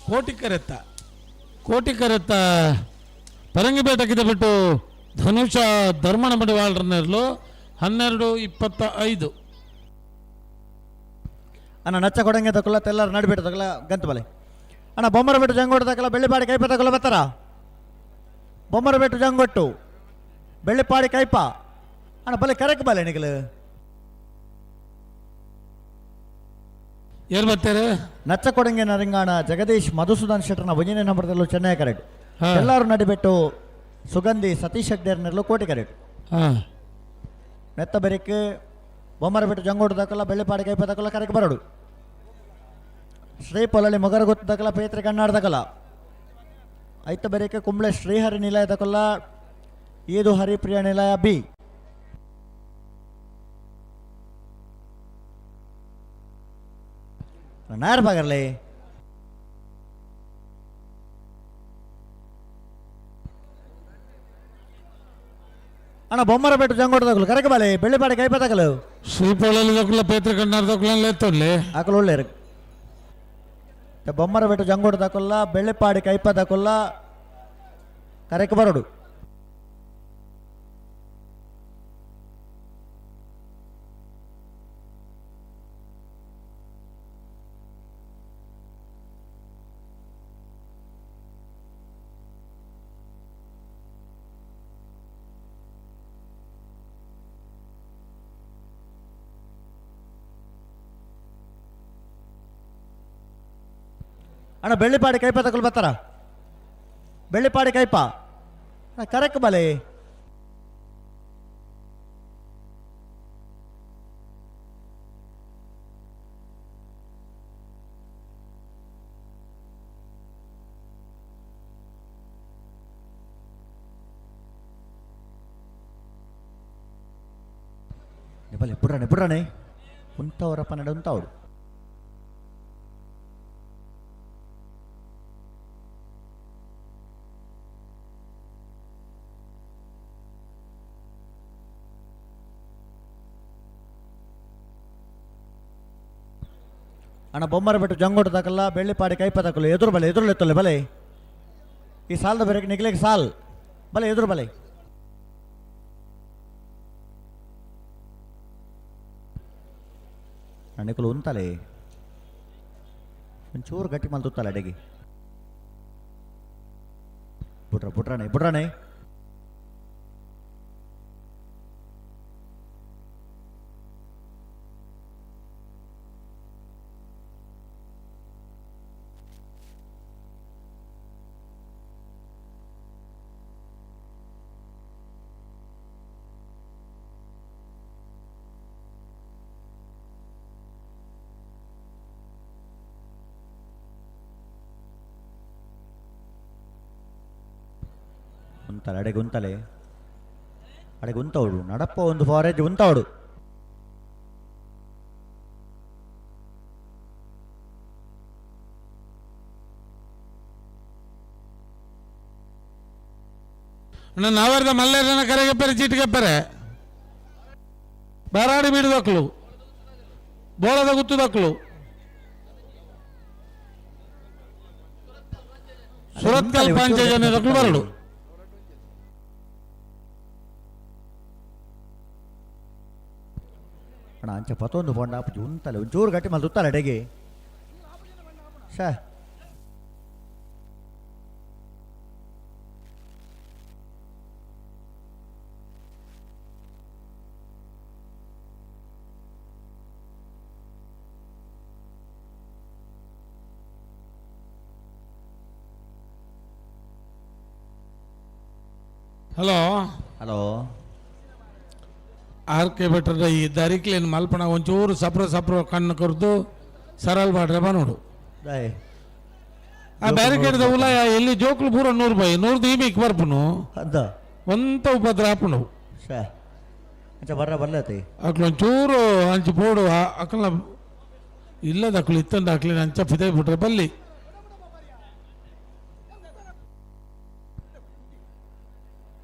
ಕೋಟಿ ಕರೆತ್ತ, ಕೋಟಿ ಕರೆತ್ತ ಪರಂಗಿಪೇಟಕ್ಕಿಂತ ಬಿಟ್ಟು ಧನುಷ ಧರ್ಮಣ ಮಡಿವಾಳ್ರನ್ನೆರಲು 12:25. ಅಣ್ಣ ನಚ್ಚ ಕೊಡಂಗೆ ತಕ್ಕಲ್ಲ ತೆಲ್ಲರ ನಡುಬಿಟ್ಟು ತಕ್ಕಲ ಗಂತು ಬಲೆ. ಅಣ್ಣ ಬೊಮ್ಮರ ಬೆಟ್ಟು ಜಂಗೋಡು ತಕ್ಕಲ ಬೆಳ್ಳಿಪಾಡಿ ಕೈಪ ತಕ್ಕಲ ಬರ್ತಾರ? ಬೊಮ್ಮರ ಬೆಟ್ಟು ಜಂಗೊಟ್ಟು ಬೆಳ್ಳಿಪಾಡಿ ಕೈಪ ಅಣ್ಣ ಬಲೆ ಕರೆಕ್ ಬಲೆ ನಿಗಲು. ಏರ್ ಬರ್ತಾರೆ? ನಚ್ಚ ಕೊಡಂಗೆ ನರಿಂಗಾಣ ಜಗದೀಶ್ ಮಧುಸೂದನ್ ಶೆಟ್ಟರ್ನ ಒಂದನೇ ನಂಬರ್ದಲ್ಲೂ ಚೆನ್ನೈ ಕರೆಕ್ಟ್. ಎಲ್ಲರೂ ನಡಿಬೆಟ್ಟು ಸುಗಂಧಿ ಸತೀಶ್ ಹೆಗ್ಡೇರ್ನೆಲ್ಲೂ ಕೋಟಿ ಕರೆಕ್ಟ್. ನೆತ್ತ ಬೆರಿಕ್ ಬೊಮ್ಮರ ಬೆಟ್ಟು ಜಂಗೋಡು ತಕ್ಕಲ ಬೆಳ್ಳಿಪಾಡಿ ಕೈಪ ತಕ್ಕಲ ಕರೆಕ್ ಬರಡು. ಶ್ರೀ ಪೊಲಳಿ ಮೊಗರ ಗೊತ್ತದಕಲ ಪೇತ್ರೆ ಕನ್ನಡದಕಲ ಐತ ಬೆರಿಕೆ ಕುಂಬ್ಳೆ ಶ್ರೀಹರಿ ನಿಲಯ ತಕಲ ಈದು ಹರಿಪ್ರಿಯ ನಿಲಯ ಬಿ. ನಾಯರ್ ಬಾಗರ್ಲಿ. ಅಣ್ಣ ಬೊಮ್ಮರ ಬೆಟ್ಟು ಜಂಗೋಡು ತಗಲು ಕರೆಕ ಬಾಲೆ ಬೆಳ್ಳಿಪಾಡಿ ಕೈಪ ತಗಲು. ಶ್ರೀ ಪೊಲಳಿ ತಕ್ಕಲ ಪೇತ್ರೆ ಕನ್ನಡ ತಕ್ಕಲ ಎತ್ತೊರ್ಲಿ ಆಕಲು ಒಳ್ಳೆ ಬೊಮ್ಮರ ಬೆಟ್ಟು ಜಂಗೋಡು ತಕೊಲ್ಲ ಬೆಳ್ಳಿಪಾಡಿ ಕೈಪ ತಕೊಲ್ಲ ಕರೆಕ್ ಬರಡು. ಅಣ್ಣ ಬೆಳ್ಳಿಪಾಡಿ ಕೈಪ ತಗೊಳ್ ಬರ್ತಾರ? ಬೆಳ್ಳಿಪಾಡಿ ಕೈಪ ಅಣ್ಣ ಕರೆಕ್ ಬಲೆ. ಬಲೆ ಪುಡ್ರಾಣೆ ಪುಡ್ರಾಣೆ ಉಂತವರಪ್ಪ ನಡೆ ಉಂತಾವಡು. ಅಣ್ಣ ಬೊಮ್ಮರ ಬಿಟ್ಟು ಜಂಗೋಟ ತಕಲ್ಲ ಬೆಳ್ಳಿಪಾಡಿ ಕೈಪ ತಕಲ್ಲ ಎದುರು ಬಲೆ ಎದುರು ಎತ್ತಲ್ಲ ಬಲೆ ಈ ಸಾಲದ ಬೇರೆ ನಿಗ್ಲಿಕ್ಕೆ ಸಾಲ್ ಬಲೆ ಎದುರು ಬಲೆ. ನಿಕಲು ಉಂತಲೆ ಒಂಚೂರು ಗಟ್ಟಿ ಮಲ್ತುತ್ತಲ್ಲ ಅಡಿಗೆ ಬುಟ್ರ ಬುಟ್ರಾಣೆ ಬುಟ್ರಾಣೆ. ಉಂತಲೆ ಅಡೆಗೆ ಉಂತಲೆ ಅಡೆಗೆ ಉಂತವಡು ನಡಪ್ಪ ಒಂದು ಫಾರೇಜ್ ಉಂತವಡು. ನಾವರ್ದ ಮಲ್ಲೇರನ ಕರೆಗೆಪ್ಪರೆ ಚೀಟಿಗೆಪ್ಪರೆ ಬಾರಾಡಿ ಬೀಡದಕ್ಲು ಬೋಳದ ಗುತ್ತುದಕ್ಲು ಸುರತ್ಕಲ್ ಪಂಚಜನದಕ್ಲು ಬರಡು. ಅಣ್ಣ ಅಂಚೆ ಪತ್ತೊಂದು ಪೊಂಡ ಅಪ್ಪಜಿ ಉಂತಲೆ ಒಂಚೂರು ಗಟ್ಟಿ ಮಲ್ತು ಉತ್ತಲೆ ಅಡೆಗೆ ಶೇ. ಹಲೋ ಹಲೋ ಆರ್ ಕೆ ಭಟ್ರ ಈ ದರಿಕ್ಲೇನು ಮಲ್ಪಣ ಒಂಚೂರು ಸಪ್ರ ಸಪ್ರ ಕಣ್ಣು ಕೊರ್ದು ಸರಲ್ ಬಾಡ್ರೆ ಬಾ ನೋಡು. ಆ ಬ್ಯಾರಿಕೇಡ್ದ ಉಲಾಯ ಎಲ್ಲಿ ಜೋಕ್ಲು ಪೂರ 100 ರೂಪಾಯಿ 100 ದೀಪಿಕ್ ಬರ್ಪುನು ಅಂದ ಒಂತ ಉಪದ್ರ ಆಪುನು. ಶೇ ಅಂಚ ಬರ್ರ ಬರ್ಲತಿ ಅಕ್ಲು ಒಂಚೂರು ಅಂಚು ಪೋಡು ಅಕ್ಲ ಇಲ್ಲದ ಅಕ್ಲು ಇತ್ತಂದ ಅಕ್ಲಿನ ಅಂಚ ಫಿದೆ ಬಿಟ್ರೆ ಬಲ್ಲಿ.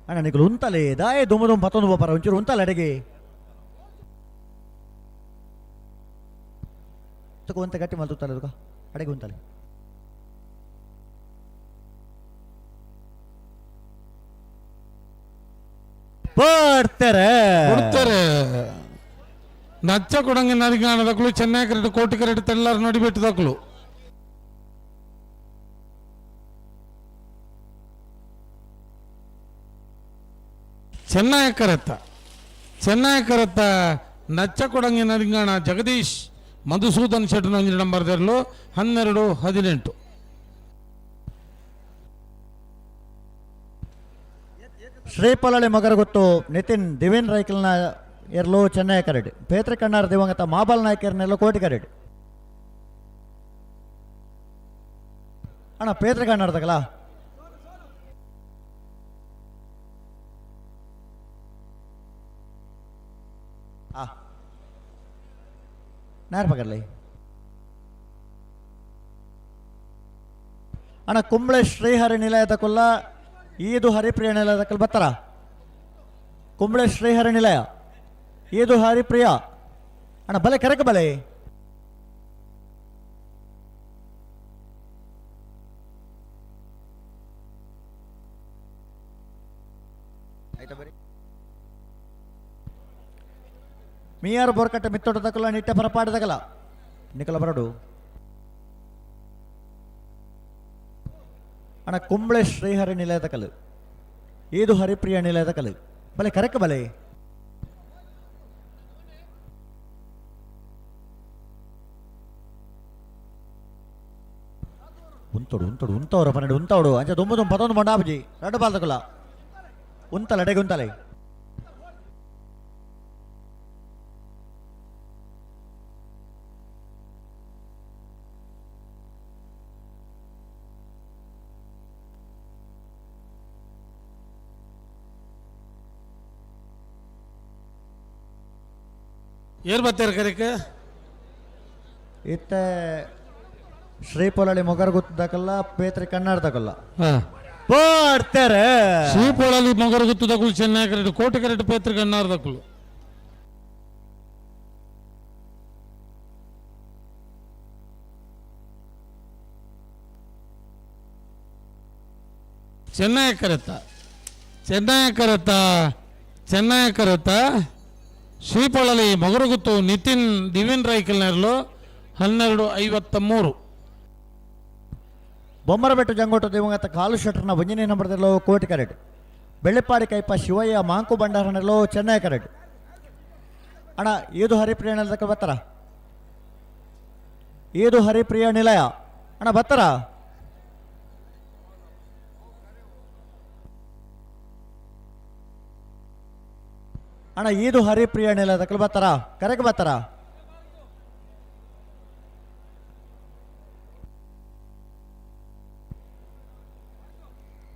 ಅಣ್ಣ ನಿಕಲು ಉಂತಲೆ ದಾಯೆ ದುಮ್ಮ ದುಮ್ಮ ಪತ್ತೊಂದು ಬೋಪಾರ ಒಂಚೂರು ಉಂತಲೆ ಅಡಿಗೆ ಒಂತ ಗಟ್ಟಿ ಮಲ್ತುತ್ತಲ್ಲ ಅದಕ್ಕ ಅಡಿಗೆ ಉಂತಲೆ. ಬರ್ತಾರೆ ಕೊಡ್ತಾರೆ ನಚ್ಚ ಕೊಡಂಗಿ ನರಿಗಾಣದಕ್ಲು ಚೆನ್ನೈ ಕರೆಟ್ ಕೋಟಿ ಕರೆಟ್ ತೆಳ್ಳಾರು ನೋಡಿ ಬಿಟ್ಟದಕ್ಲು. ಚೆನ್ನೈ ಕರೆತ್ತ ಚೆನ್ನೈ ಕರೆತ್ತ ನಚ್ಚ ಕೊಡಂಗಿ ನರಿಂಗಾಣ ಜಗದೀಶ್ ಮಧುಸೂದನ್ ಶೆಟ್ಟನ ನಂಬರ್ ತೆರಲು 12 18. ಶ್ರೀಪಲಳಿ ಮಗರಗುತ್ತು ನಿತಿನ್ ದಿವೇನ್ ರೈಕಲ್ನ ಎರ್ಲು ಚೆನ್ನೈ ಕರೆಡ್ ಪೇತ್ರಿ ಕಣ್ಣಾರ್ ದಿವಂಗತ ಮಾಬಲ್ ನಾಯ್ಕರ್ನೆಲ್ಲ ಕೋಟಿ ಕರೆಡ್ ಅಣ್ಣ ಪೇತ್ರಿ ಕಣ್ಣಾರ್ದಗಲ್ಲ. ನಾರ್ ಪಕಡ್ಲಿ ಅಣ್ಣ ಕುಂಬ್ಳೆ ಶ್ರೀಹರಿ ನಿಲಯದ ಕೊಲ್ಲ ಈದು ಹರಿಪ್ರಿಯ ನಿಲಯದ ಕಲ್ ಬತ್ತಾರ. ಕುಂಬ್ಳೆ ಶ್ರೀಹರಿ ನಿಲಯ ಈದು ಹರಿಪ್ರಿಯ ಅಣ್ಣ ಬಲೆ ಕರೆಕ ಬಲೆ. ಮೀಯಾರು ಬೋರ್ಕಟ್ಟೆ ಮಿತ್ತೊಟ್ಟ ತಕಲ ನಿಟ್ಟೆ ಪರಪಾಡದಗಲ ನಿಕಲ ಬರಡು ಅಣ್ಣ ಕುಂಬ್ಳೆ ಶ್ರೀಹರಿ ನಿಲಯದ ಕಲು ಈದು ಹರಿಪ್ರಿಯ ನಿಲಯದ ಕಲು ಬಲೆ ಕರೆಕ ಬಲೆ. ಉಂತೋಡು ಉಂತೋಡು ಉಂತವ್ರ ಪನ್ನೆರಡು ಉಂತವಡು ಅಂಚೆ ದುಂಬು ದುಂಬು ಪತ್ತೊಂದು ಮಂಡಾಬಜಿ ರಡ್ಡು ಬಾಲ್ದಕುಲ ಉಂತಲೆ ಅಡೆಗೆ ಉಂತಲೆ. ಏರ್ ಬತ್ತೇರು ಕರೆಕ್? ಇತ್ತೆ ಶ್ರೀಪೊಲಳಿ ಮೊಗರ್ ಗುತ್ತದಕಲ್ಲ, ಪೇತ್ರಿ ಕನ್ನಡದಕಲ್ಲ ಬರ್ತಾರೆ. ಶ್ರೀಪೊಳಲಿ ಮೊಗರು ಗುತ್ತದಕುಲು ಚೆನ್ನೈ ಕರೆಟ್, ಕೋಟೆ ಕರೆಟ್ ಪೇತ್ರಿ ಕನ್ನಾರ್ದಕುಲು. ಚೆನ್ನೈ ಕರೆತ, ಚೆನ್ನೈ ಕರೆತ, ಚೆನ್ನೈ ಕರೆತ ಶ್ರೀಪೊಳಲಿ ಮೊಗರುಗುತ್ತು ನಿತಿನ್ ದಿವಿನ್ ರೈಕಲ್ನೇರ್ಲು 12:53. ಬೊಮ್ಮರಬೆಟ್ಟು ಜಂಗೋಟ ದಿವಂಗತ ಕಾಲು ಶೆಟ್ಟರ್ನ ಒಂಜನೇ ನಂಬರ್ದಲ್ಲೋ ಕೋಟಿ ಕರೆಟ್. ಬೆಳ್ಳಿಪ್ಪಾಡಿ ಕೈಪ ಶಿವಯ್ಯ ಮಾಂಕು ಭಂಡಾರನಲ್ಲೋ ಚೆನ್ನೈ ಕರೆಟ್. ಅಣ್ಣ ಏದು ಹರಿಪ್ರಿಯ ನಿಲಯಕ್ಕೆ ಬರ್ತಾರ? ಏದು ಹರಿಪ್ರಿಯ ನಿಲಯ ಅಣ್ಣ ಬರ್ತಾರ? ಅಣ್ಣ ಈದು ಹರಿಪ್ರಿಯ ನಿಲಯದಕ್ಕೆ ಬರ್ತಾರ? ಕರೆಗೆ ಬರ್ತಾರ?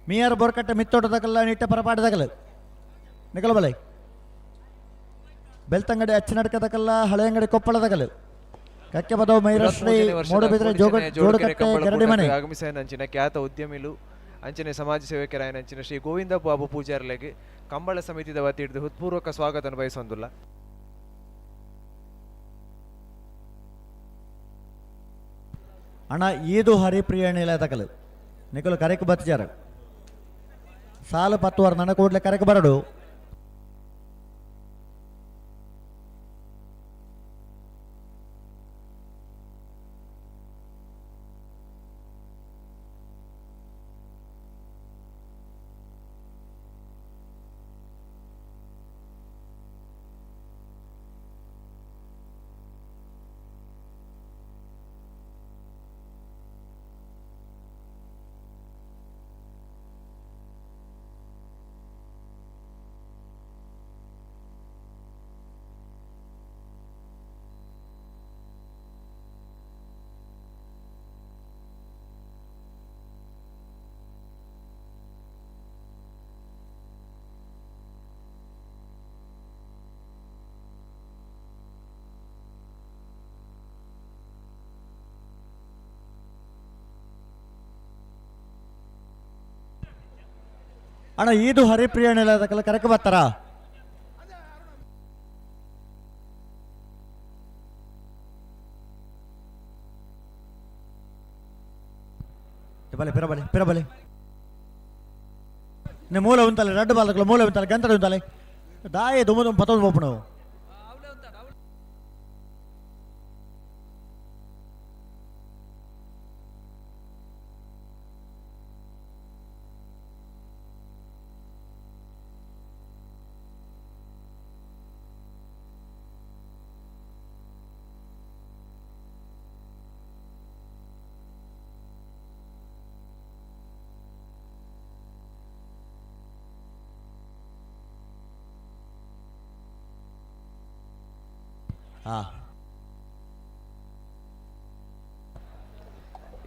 ಮೀಯರ್ ಬೋರ್ಕಟ್ಟೆ ಮಿತ್ತೋಟದಕಲ್ಲ ನಿಟ್ಟೆ ಪರಪಾಟದಕಲ್ಲ ನಿಕಲಬಲೆ ಬೆಳ್ತಂಗಡಿ ಅಚ್ಚನಡ್ಕದಕಲ್ಲ ಹಳೆಯಂಗಡಿ ಕೊಪ್ಪಳದಕಲ್ಲ ಕಕ್ಕೆ ಬದವು ಮೈರಶ್ರೀ ಮೂಡಬಿದ್ರೆ ಜೋಡುಕಟ್ಟೆ ಗರಡಿ ಮನೆ. ಆಗಮಿಸಿದ ಖ್ಯಾತ ಉದ್ಯಮಿಲು ಅಂಚನೆ ಸಮಾಜ ಸೇವಕರಾಯನಂಚಿನ ಶ್ರೀ ಗೋವಿಂದ ಬಾಬು ಪೂಜಾರ್ಲೆಗೆ ಕಂಬಳ ಸಮಿತಿದ ವತಿ ಹಿಡಿದು ಹೃತ್ಪೂರ್ವಕ ಸ್ವಾಗತ ಬಯಸೊಂದುಲ್ಲ. ಅಣ್ಣ ಈದು ಹರಿಪ್ರಿಯ ನಿಲಯದಕಲು ನಿಕಲು ಕರೆಕ್ ಬತ್ತಿಜಾರ ಸಾಲು ಪತ್ತುವಾರ ನನ್ನ ಕೂಡಲೇ ಕರೆಕ್ ಬರಡು. ಅಣ್ಣ ಈದು ಹರಿಪ್ರಿಯ ನಿಲಯದಕಲ್ಲ ಕರೆಕ್ ಬರ್ತಾರ? ಬಲೆ ಪಿರಬಲೆ ಪಿರಬಲೆ ನೇ ಮೂಲ ಉಂತಲೆ ರಡ್ಡು ಬಾಲಕಲು ಮೂಲ ಉಂತಲೆ ಗಂತಡ ಉಂತಲೆ ದಾಯ ದುಮ್ಮ ದುಮ್ಮ ಪತ್ತೊಂದು ಪೋಪುಣವು.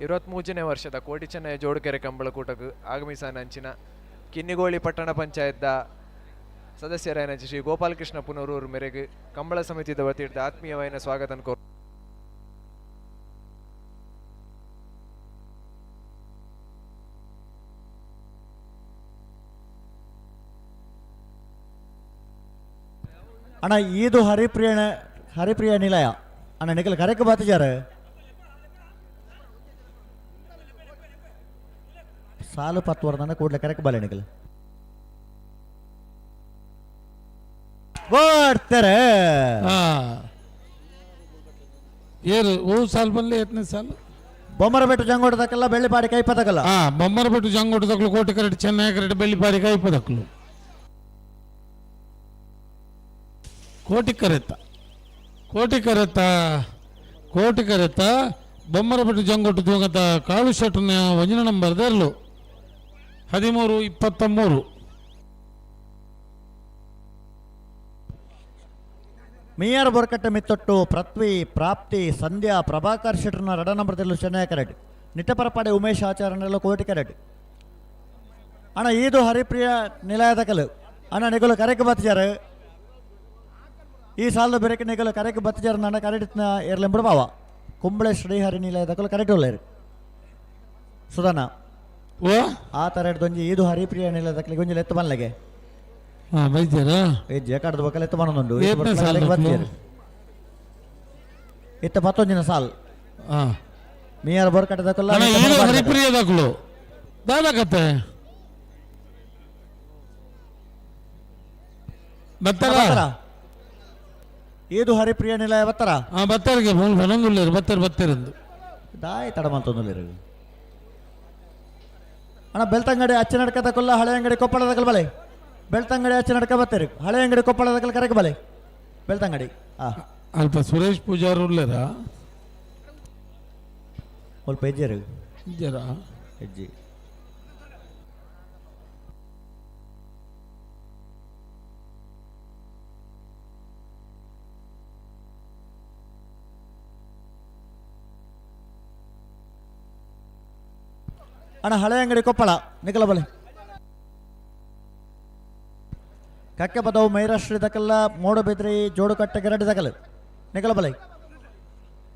23ನೇ ವರ್ಷದ ಕೋಟಿ ಚೆನ್ನಯ ಜೋಡುಕೆರೆ ಕಂಬಳಕೂಟಕ್ಕೆ ಆಗಮಿಸಾನಂಚಿನ ಕಿನ್ನಿಗೋಳಿ ಪಟ್ಟಣ ಪಂಚಾಯತ್ದ ಸದಸ್ಯರಾಯನಂಚಿ ಶ್ರೀ ಗೋಪಾಲಕೃಷ್ಣ ಪುನರೂರು ಮೇರೆಗೆ ಕಂಬಳ ಸಮಿತಿದ ವತಿಯಿಂದ ಆತ್ಮೀಯವಾಯಿನ ಸ್ವಾಗತ ಕೋರು. ಅಣ್ಣ ಈದು ಹರಿಪ್ರಿಯ ಹರಿಪ್ರಿಯ ನಿಲಯ ಅಣ್ಣ ನಿಖಲ್ ಕರೆಕ್ ಬಾತಿಜಾರ ಸಾಲು ಪತ್ತು ವರ್ದನ ಕೂಡಲೇ ಕರೆಕ್ ಬಲೆ ನಿಖಲ್ ಬರ್ತಾರೆ. ಏರು ಓ ಸಾಲು ಬಲ್ಲೆ ಎತ್ತನೇ ಸಾಲು? ಬೊಮ್ಮರಬೆಟ್ಟು ಜಂಗೋಟದಕ್ಕಲ್ಲ ಬೆಳ್ಳಿಪಾಡಿ ಕೈಪದಕಲ್ಲ. ಹಾ ಬೊಮ್ಮರಬೆಟ್ಟು ಜಂಗೋಟದಕ್ಕಲು ಕೋಟೆ ಕರೆಟ್ ಚೆನ್ನೈ ಕರೆಟ್ ಬೆಳ್ಳಿಪಾಡಿ ಕೈಪದಕ್ಕಲು ಕೋಟಿ ಕರೆತ ಕೋಟಿ ಕರೆತ ಕೋಟಿ ಕರೆತ ಬೊಮ್ಮರಬೆಟ್ಟು ಜಂಗೋಟು ತೂಗತ ಕಾಳು ಶೆಟ್ಟನ ಒಂಜಿನ ನಂಬರ್ ದರ್ಲು 13:23. ಮೀಯರ್ ಬೋರ್ಕಟ್ಟೆ ಮಿತ್ತೊಟ್ಟು ಪೃಥ್ವಿ ಪ್ರಾಪ್ತಿ ಸಂಧ್ಯಾ ಪ್ರಭಾಕರ್ ಶೆಟ್ಟರ್ನ ರಡ ನಂಬರ್ ತೆಲ್ಲು ಚೆನ್ನೈ ಕರೆಟ್ ನಿಟ್ಟಪರಪಾಡೆ ಉಮೇಶ್ ಆಚಾರ್ಯನೆಲ್ಲ ಕೋಟಿ ಕರೆಟ್. ಅಣ್ಣ ಈದು ಹರಿಪ್ರಿಯ ನಿಲಯದ ಕಲು ಅಣ್ಣ ನಿಗುಲು ಕರೆಕ್ ಬತ್ತಿಜಾರು. ಈ ಸಾಲದ ಬೆರಕೆ ನಿಗಲ ಕರೆಕ್ ಬತ್ತಜಾರ ನಾಡ ಕರೆಟಿತ್ನ ಏರ್ಲೆಂಬುಡು ಬಾವ ಕುಂಬಳೆ ಶ್ರೀಹರಿ ನಿಲಯದಕಲು ಕರೆಟ್ ಉಲ್ಲೇರು ಸುಧಾನ ಓ ಆ ತರ ಒಂಜಿ ಇದು ಹರಿಪ್ರಿಯ ನಿಲಯದಕಲಿಗೆ ಒಂಜಿ ಲೆತ್ತು ಬನ್ಲಗೆ ಹಾಂ ಬೈದ್ಯರಾ ಹೆಜ್ಜೆ ಕಡ್ದು ಬೊಕ್ಕ ಲೆತ್ತು ಬನ್ನೊಂದುಂಡು ಏತ್ನೇ ಸಾಲ್ ಬತ್ತಿಯರು ಇತ್ತ ಪತ್ತೊಂಜಿನ ಸಾಲ್ ಹಾಂ ಮೀಯಾರ ಬೋರ್ಕಟ್ಟದಕಲ್ಲ ಅಣ್ಣ ಇದು ಹರಿಪ್ರಿಯದಕಲು ದಾದ ಕತೆ ಬತ್ತಾರ ಏದು ಹರಿಪ್ರಿಯ ನಿಲಯ ಬತ್ತಾರ ಹಾಂ ಬತ್ತಾರಿಗೆ ಫೋನ್ ಬನ್ನೊಂದುಲ್ಲೇರು ಬತ್ತಾರ ಬತ್ತಾರಂದು ದಾಯ್ ತಡ ಮಂತೊಂದುಲ್ಲೇರು ಅಣ್ಣ ಬೆಳ್ತಂಗಡಿ ಅಚ್ಚನಡ್ಕ ತಕೊಲ್ಲ ಹಳೆ ಅಂಗಡಿ ಕೊಪ್ಪಳದ ಬಲೆ ಬೆಳ್ತಂಗಡಿ ಅಚ್ಚನಡ್ಕ ಬತ್ತೀರಿ ಹಳೆ ಅಂಗಡಿ ಕೊಪ್ಪಳದ ಕರೆಕ್ ಬಲೆ ಬೆಳ್ತಂಗಡಿ ಆ ಅಲ್ಪ ಸುರೇಶ್ ಪೂಜಾರ್ ಉಲ್ಲೇರಾ ಸ್ವಲ್ಪ ಹೆಜ್ಜೆರು ಜರಾ ಹೆಜ್ಜೆ ಅಣ್ಣ ಹಳೆ ಅಂಗಡಿ ಕೊಪ್ಪಳ ನಿಖಲ ಬಲೆ ಕಕ್ಕೆ ಬದವು ಮೈರಾಷ್ಟ್ರ ದಕಲ್ಲ ಮೂಡಬಿದ್ರಿ ಜೋಡುಕಟ್ಟೆ ಗೆರಡಿ ದಕಲು ನಿಖಲ ಬಲೆ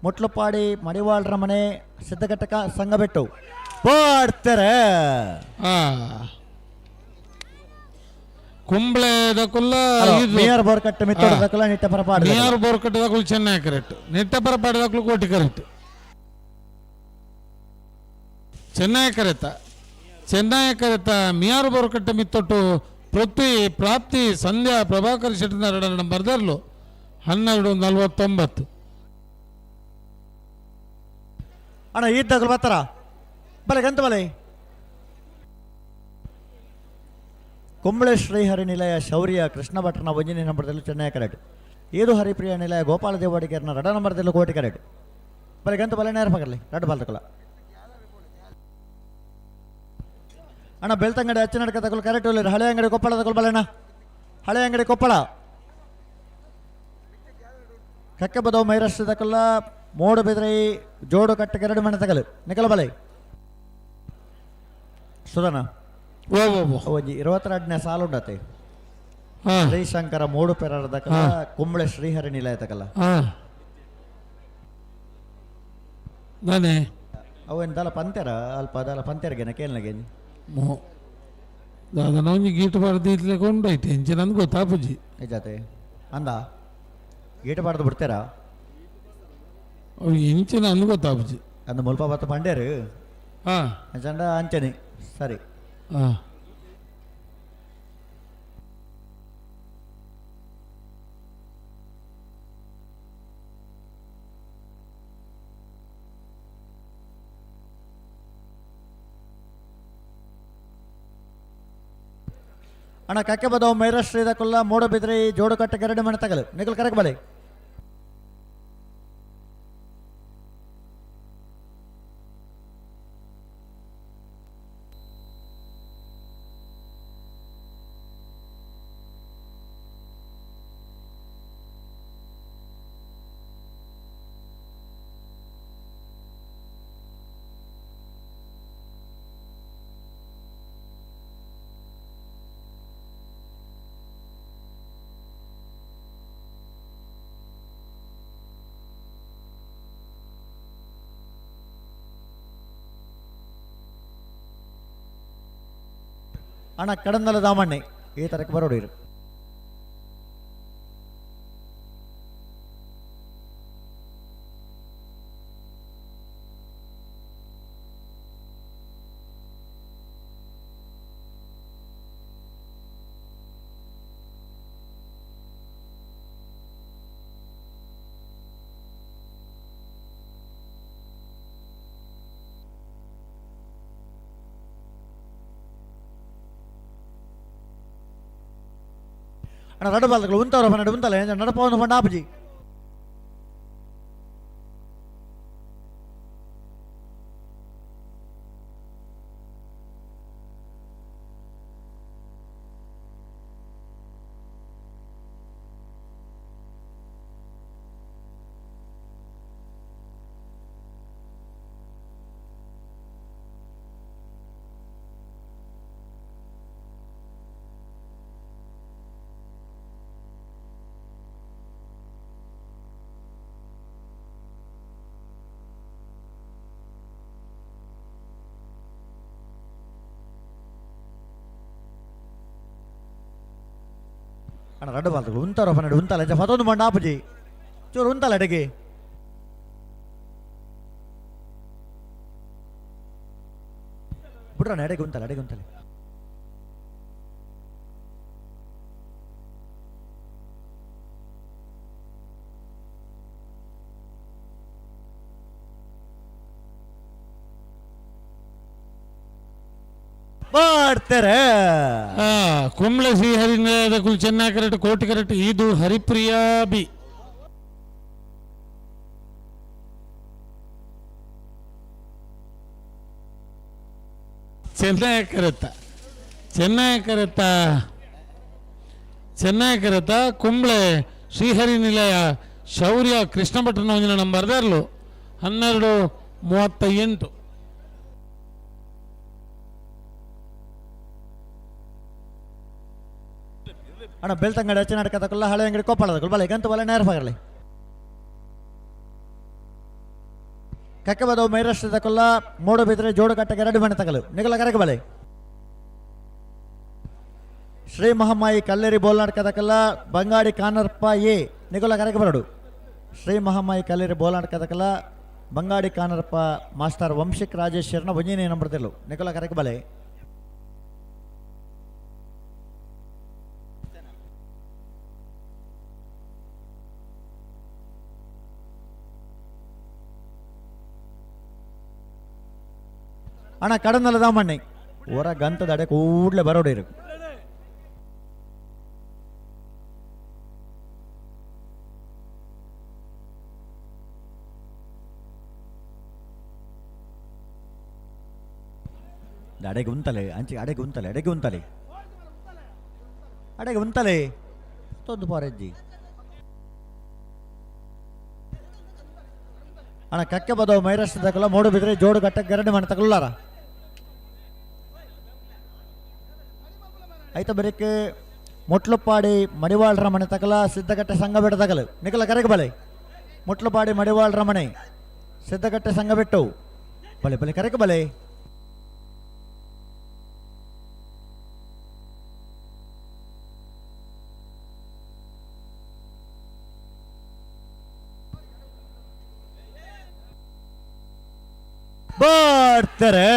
ಮುಟ್ಲುಪಾಡಿ ಮಡಿವಾಳ್ರ ಮನೆ ಸಿದ್ಧಘಟ್ಟಕ ಸಂಘಬೆಟ್ಟು ಪಾಡ್ತಾರೆ ಕುಂಬ್ಳೆ ದಕುಲ್ಲ ಮೇಯರ್ ಬೋರ್ಕಟ್ಟೆ ಮಿತ್ತೋಡ ದಕುಲ್ಲ ನಿಟ್ಟಪರ ಪಾಡ ಮೇಯರ್ ಬೋರ್ಕಟ್ಟೆ ದಕುಲ್ ಚೆನ್ನೈ ಕರೆಕ್ಟ್ ನಿಟ್ಟಪರ ಪಾಡ ದಕುಲ್ ಕೋಟಿ ಕರೆಕ್ಟ್ ಚೆನ್ನೈ ಕರೆತ ಚೆನ್ನೈ ಕರೆತ ಮಿಯಾರು ಬೋರ್ಕಟ್ಟೆ ಮಿತ್ತೊಟ್ಟು ಪೃಥ್ವಿ ಪ್ರಾಪ್ತಿ ಸಂಧ್ಯಾ ಪ್ರಭಾಕರ್ ಶೆಟ್ಟಿನ ನಂಬರ್ದರ್ಲು 12:49. ಅಣ್ಣ ಈದ್ದಗಲು ಬರ್ತಾರ ಬಲೆ ಗಂತ ಬಲೆ ಕುಂಬಳೆ ಶ್ರೀಹರಿ ನಿಲಯ ಶೌರ್ಯ ಕೃಷ್ಣ ಭಟ್ರನ ಒಂಜನೇ ನಂಬರ್ದಲ್ಲಿ ಚೆನ್ನೈ ಕರೆಕ್ಟ್ ಏದು ಹರಿಪ್ರಿಯ ನಿಲಯ ಗೋಪಾಲ ದೇವಾಡಿಗರ್ನ ರಡ ನಂಬರ್ದಲ್ಲಿ ಕೋಟಿ ಕರೆಕ್ಟ್ ಬಲೆ ಗಂತ ಬಲೆ ನೇರ ಪಕರ್ಲಿ ರಡ್ ಬಾಲ್ತಕಲ ಅಣ್ಣ ಬೆಳ್ತಂಗಡಿ ಅಚ್ಚನಡ್ಕ ತಗೊಳ್ಳು ಕರೆಕ್ಟ್ ಇಲ್ಲ ಹಳೆ ಅಂಗಡಿ ಕೊಪ್ಪಳ ತಗೊಳ್ಳು ಬಲೆ ಅಣ್ಣ ಹಳೆ ಅಂಗಡಿ ಕೊಪ್ಪಳ ಕಕ್ಕೆ ಬದವು ಮೈರಾಷ್ಟ್ರ ತಕಲ್ಲ ಮೋಡು ಬಿದ್ರೈ ಜೋಡು ಕಟ್ಟಕ್ಕೆ ಎರಡು ಮನೆ ತಗಲು ನಿಕಲ ಬಲೆ ಸುಧನ ಒಂಜಿ 22ನೇ ಸಾಲು ಉಂಡತೆ ಶ್ರೀಶಂಕರ ಮೂಡು ಪೆರರ ತಕಲ ಕುಂಬಳೆ ಶ್ರೀಹರಿ ನಿಲಯ ತಕಲ ನಾನೇ ಅವೇನು ದಾಲ ಪಂತೆರ ಅಲ್ಪ ದಾಲ ಪಂತೆರಗೆನ ಕೇಳಗೆ ಮೋ ದಾದನ ಒಂಜಿ ಗೀಟು ಬಾರ್ದು ಇತ್ಲೆ ಕೊಂಡೋಯ್ತು ಎಂಚೆ ನನ್ಗೆ ಗೊತ್ತಾಪುಜಿ ನಿಜಾತೆ ಅಂದ ಗೀಟು ಬಾರ್ದು ಬಿಡ್ತೀರಾ ಅವು ಎಂಚಿನ ಅಂದ್ ಗೊತ್ತಾಪುಜಿ ಅಂದ ಮುಲ್ಪ ಬತ್ತ ಪಂಡ್ಯರು ಹಾಂ ಚಂಡ ಅಂಚನೆ ಸರಿ ಹಾಂ ಅಣ್ಣ ಕಕ್ಕೆ ಬದವು ಮೈರಾಷ್ಟ್ರದ ಕೊಲ್ಲ ಮೂಡಬಿದ್ರಿ ಜೋಡುಕಟ್ಟೆ ಗರಡಿ ಮನೆ ತಗಲು ನಿಖಲ್ ಕರೆಕ್ ಬಲೆ ಅಣ್ಣ ಕಡಂದಲ ದಾಮಣ್ಣೆ ಈ ತರಕ್ಕೆ ಬರೋಡಿರು ಅಣ್ಣ ರಡು ಬಾಲ್ಗಳು ಉಂತವ್ರ ಪನ್ನಡು ಉಂತಲ್ಲ ನಡಪವನು ಪಂಡ ಆಪುಜಿ ಅಣ್ಣ ರಡ್ಡು ಬಾಲ್ತಗಳು ಉಂತಾರ ಪನ್ನಡು ಉಂತಾಲ ಅಂಚ ಫತೊಂದು ಮಂಡ ಆಪುಜಿ ಚೂರು ಉಂತಾಲ ಅಡಿಗೆ ಬಿಡ್ರಣ್ಣ ಅಡಿಗೆ ಉಂತಲ್ಲ ಅಡಿಗೆ ಉಂತಲೆ ಮಾಡ್ತಾರೆ. ಕುಂಬ್ಳೆ ಶ್ರೀಹರಿ ನಿಲಯದ ಕುಲ್ ಚೆನ್ನೈ ಕರೆಕ್ಟ್ ಕೋಟಿ ಕರೆಕ್ಟ್ ಇದು ಹರಿಪ್ರಿಯಾ ಬಿ. ಚೆನ್ನೈ ಕರೆತ ಚೆನ್ನೈ ಕರೆತ ಚೆನ್ನೈ ಕರೆತ ಕುಂಬ್ಳೆ ಶ್ರೀಹರಿ ನಿಲಯ ಶೌರ್ಯ ಕೃಷ್ಣ ಭಟ್ರನ ಒಂದಿನ ನಂಬರ್ ದಾರ್ಲು 12:38. ಅಣ್ಣ ಬೆಳ್ತಂಗಡಿ ಅಚ್ಚನಾಟಕ ಹಳೆ ಅಂಗಡಿ ಕೊಪ್ಪಳದಕ್ಕಲ್ಲ ಬಲೆ ಗಂತು ಬಲೆ ನೇರ ಪಗರ್ಲಿ ಕಕ್ಕಬದವು ಮೈರಾಷ್ಟ್ರದಕ್ಕೊಲ್ಲ ಮೂಡುಬಿದ್ರೆ ಜೋಡುಕಟ್ಟೆಗೆ ಎರಡು ಮನೆ ತಗಲು ನಿಗಲ ಕರಗ ಬಲೆ ಶ್ರೀ ಮಹಮ್ಮಾಯಿ ಕಲ್ಲೇರಿ ಬೋಲ್ನಾಡ್ಕದಕ್ಕೆಲ್ಲ ಬಂಗಾಡಿ ಕಾನರ್ಪ ಎ ನಿಗಲ ಕರಗ ಬರಡು ಶ್ರೀ ಮಹಮ್ಮಾಯಿ ಕಲ್ಲೇರಿ ಬೋಲ್ನಾಡ್ಕದಕ್ಕೆಲ್ಲ ಬಂಗಾಡಿ ಕಾನರ್ಪ ಮಾಸ್ಟರ್ ವಂಶಿಕ್ ರಾಜೇಶ್ ಶರ್ಣ ಒಂಜಿನೇ ನಂಬರ್ ತೆಲ್ಲು ನಿಗಲ ಕರಗ ಬಲೆ. ಅಣ್ಣ ಕಡನಲ್ಲ ದಾಮಣ್ಣೆ ಹೊರ ಗಂತದ ಅಡೆ ಕೂಡ್ಲೆ ಬರೋಡಿರು ಅಡೆಗೆ ಉಂತಲೆ ಅಂಚೆ ಅಡೆಗೆ ಉಂತಲೆ ಅಡೆಗೆ ಉಂತಲೆ ಅಡೆಗೆ ಉಂತಲೆ ತೊಂದು ಪಾರಜ್ಜಿ. ಅಣ್ಣ ಕಕ್ಕೆ ಬದವು ಮೈರಾಷ್ಟ್ರದಾಗಲ್ಲ ಮೋಡು ಬಿದ್ರೆ ಜೋಡು ಗಟ್ಟಕ್ಕೆ ಗರಡಿ ಮನೆ ತಗೊಳ್ಳಾರ ಐತ ಬರೀಕ್ ಮೊಟ್ಲುಪಾಡಿ ಮಡಿವಾಳ್ರ ಮನೆ ತಕಲ ಸಿದ್ಧಗಟ್ಟೆ ಸಂಘ ಬೆಟ್ಟ ತಗಲು ನಿಕಲ ಕರೆಗೆ ಬಲೆ ಮೊಟ್ಲುಪಾಡಿ ಮಡಿವಾಳ್ರ ಮನೆ ಸಿದ್ಧಗಟ್ಟೆ ಸಂಘ ಬೆಟ್ಟು ಬಲೆ ಬಲೆ ಕರೆಗೆ ಬಲೆ. ಬರ್ತಾರೆ.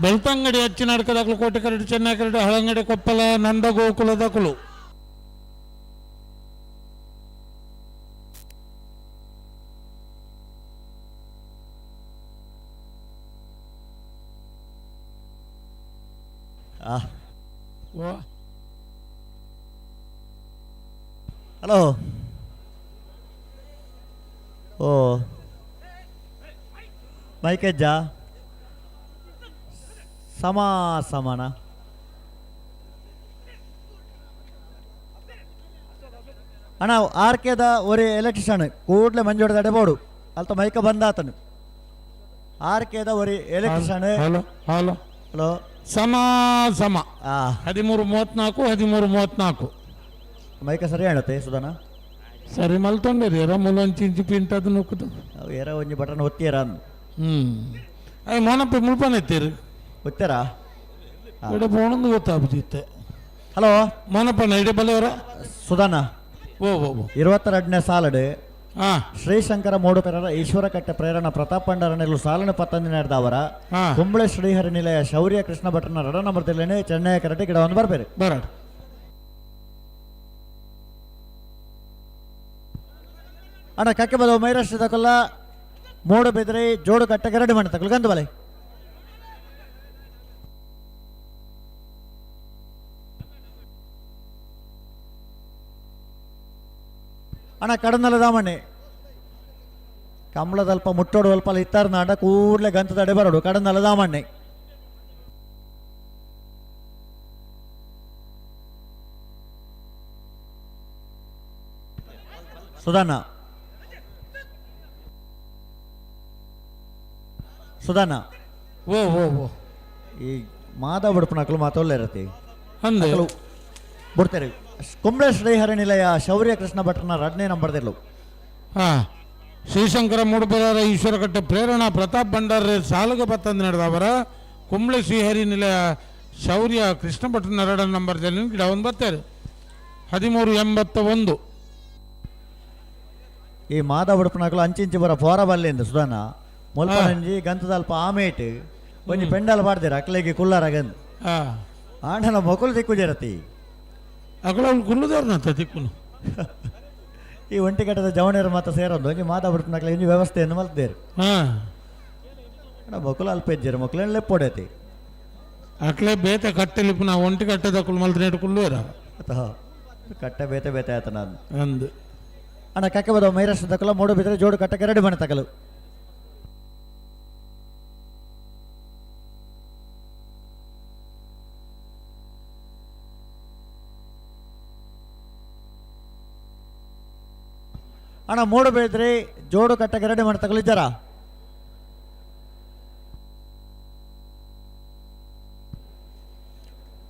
ಬೆಳ್ತಂಗಡಿ ಅಚ್ಚಿನಾಡ್ಕದಾಕಲು ಕೋಟೆ ಕರಡು ಚೆನ್ನೈ ಕರಡು ಹಳಂಗಡಿ ಕೊಪ್ಪಲ ನಂದ ಗೋಕುಲದ ಕುಲು. ಹಲೋ ಓ ಮೈಕೆಜ್ಜ ಸಮ ಸಮಾನ ಅಣ್ಣ ಆರ್ ಕೆದ ಒರಿ ಎಲೆಕ್ಟ್ರಿಷಿಯನ್ ಕೂಡ್ಲೆ ಮಂಜೋಡದ ಅಡೆಬೋಡು ಅಲ್ತ ಮೈಕ ಬಂದಾತನು ಆರ್ ಕೆದ ಒರಿ ಎಲೆಕ್ಟ್ರಿಷಿಯನ್. ಹಲೋ ಹಲೋ ಹಲೋ ಸಮ ಸಮ 13:34 13:34 ಮೈಕ ಸರಿ ಹೇಳುತ್ತೆ ಸುಧಾನ ಸರಿ ಮಲ್ತೊಂಡೇರಿ ಎರ ಮುಲೊಂಚಿ ಇಂಚಿ ಪಿಂಟದು ನುಕ್ಕುದು ಏರ ಒಂಜಿ ಬಟನ್ ಒತ್ತಿಯರ ಅಂದು. ಅಯ್ಯ ಮೋನಪ್ಪ ಮುಲ್ಪನ ಎತ್ತೀರಿ ಒತ್ತಾರಾ ಇಡ ಪೋಣಂದು ಗೊತ್ತಾಗ್ತಿತ್ತೆ. ಹಲೋ ಮೋನಪ್ಪನ ಇಡೆ ಬಲೆಯವರ ಸುಧಾನ ಓ ಓ ಓ 22ನೇ ಸಾಲಡು ಶ್ರೀಶಂಕರ ಮೂಡುಪೆರರ ಈಶ್ವರಕಟ್ಟೆ ಪ್ರೇರಣ ಪ್ರತಾಪ್ ಪಂಡರನೆಲ್ಲು ಸಾಲನ ಪತ್ತಂದಿನ ಅವರ ಕುಂಬಳೆ ಶ್ರೀಹರಿ ನಿಲಯ ಶೌರ್ಯ ಕೃಷ್ಣ ಭಟ್ರನ ರಡ ನಂಬರ್ ತಿರ್ಲೇನೆ ಚೆನ್ನೈ ಕರಟೆ ಗಿಡವನ್ನು ಬರ್ಬೇರು ಬರ. ಅಣ್ಣ ಕಕ್ಕೆ ಬದವು ಮೈರಾಷ್ಟ್ರದ ಕೊಲ್ಲ ಮೂಡುಬಿದ್ರೆ ಜೋಡು ಕಟ್ಟೆ ರೆಡಿ ಮಾಡಿ ತಗೊಳ್ಳಿ ಗಂದು ಬಲೆ. ಅಣ್ಣ ಕಡನಲ್ಲ ದಾಮಣ್ಣೆ ಕಂಬಳದಲ್ಪ ಮುಟ್ಟೋಡು ಅಲ್ಪ ಇತ್ತಾರ ನಾಡ ಕೂಡ್ಲೆ ಗಂತದ ಅಡೆ ಬರೋಡು ಕಡನಲ್ಲ ದಾಮಣ್ಣೆ. ಸುಧಾನ ಸುಧಾನ ಓ ಓ ಓ ಈ ಮಾಧವ ಬುಡಪನಕಲು ಮಾತೋಲ್ಲ ಇರತ್ತೆ ಅಂದೆ ಬಿಡ್ತಾರೆ. ಕುಂಬ್ಳೆ ಶ್ರೀಹರಿ ನಿಲಯ ಶೌರ್ಯ ಕೃಷ್ಣ ಭಟ್ರನ ಎರಡನೇ ನಂಬರ್ದಿರ್ಲು. ಶ್ರೀಶಂಕರ ಮೂಡುಬೆರರ ಈಶ್ವರಕಟ್ಟೆ ಪ್ರೇರಣಾ ಪ್ರತಾಪ್ ಭಂಡಾರ ಸಾಲುಗ ಪತ್ತಂದು ನಡೆದವರ ಕುಂಬ್ಳೆ ಶ್ರೀಹರಿ ನಿಲಯ ಶೌರ್ಯ ಕೃಷ್ಣ ಭಟ್ರನ ಎರಡನೇ ನಂಬರ್ ಗಿಡ ಒಂದು ಬರ್ತಾರೆ. 13.81. ಈ ಮಾದ ಉಡುಪನಕಲು ಅಂಚಿಂಚಿ ಬರ ಪೋರ ಬಲ್ಲಿಂದ ಸುಧಾನ ಮುಲ್ಪನಂಜಿ ಗಂತದಲ್ಪ ಆಮೇಟ್ ಒಂಜಿ ಪೆಂಡಲ್ ಪಾಡ್ದಿರ ಅಕ್ಲೆಗೆ ಕುಲ್ಲಾರಗಂದು ಆಂಡನ ಮೊಕುಲು ದಿಕ್ಕು ಜರತಿ. ಅಕಲ ಕುಲ್ಲುದಾರ್ನಂತ ತಿಕ್ಕುನು. ಈ ಒಂಟಿಕಟ್ಟದ ಜವಣರು ಮಾತ್ರ ಸೇರೊಂದು ಒಂಜಿ ಮಾದ ಉಡುಪನಕಲೆ ಒಂಜಿ ವ್ಯವಸ್ಥೆಯನ್ನು ಮಲ್ತೇರು. ಮೊಕುಲು ಅಲ್ಪ ಇಜ್ಜೆರು ಮೊಕುಲು ಲೆಪ್ಪೊಡೈತಿ. ಅಕ್ಲೆ ಬೇತೆ ಕಟ್ಟೆಲಿಪ್ಪು ನಾವು ಒಂಟಿ ಕಟ್ಟದ ಕುಲ್ ಮಲ್ತ ಕುಲ್ಲುವರ. ಅಥವಾ ಕಟ್ಟೆ ಬೇತೆ ಬೇತೆ ಆಯ್ತು ನಾನು. ಅಂದು. ಅಣ್ಣ ಕಕ್ಕೆ ಬದವ ಮೈರಾಷ್ಟ್ರ ತಕಲ ಮೂಡು ಬಿದ್ರೆ ಜೋಡು ಕಟ್ಟಕ್ಕೆ ರೆಡಿ ಮನೆ ತಕಲು. ಅಣ್ಣ ಮೂಡು ಬಿದ್ರೆ ಜೋಡು ಕಟ್ಟಕ್ಕೆ ರೆಡಿ ಮಾಡಿ ತಕಲು ಇದ್ದಾರಾ?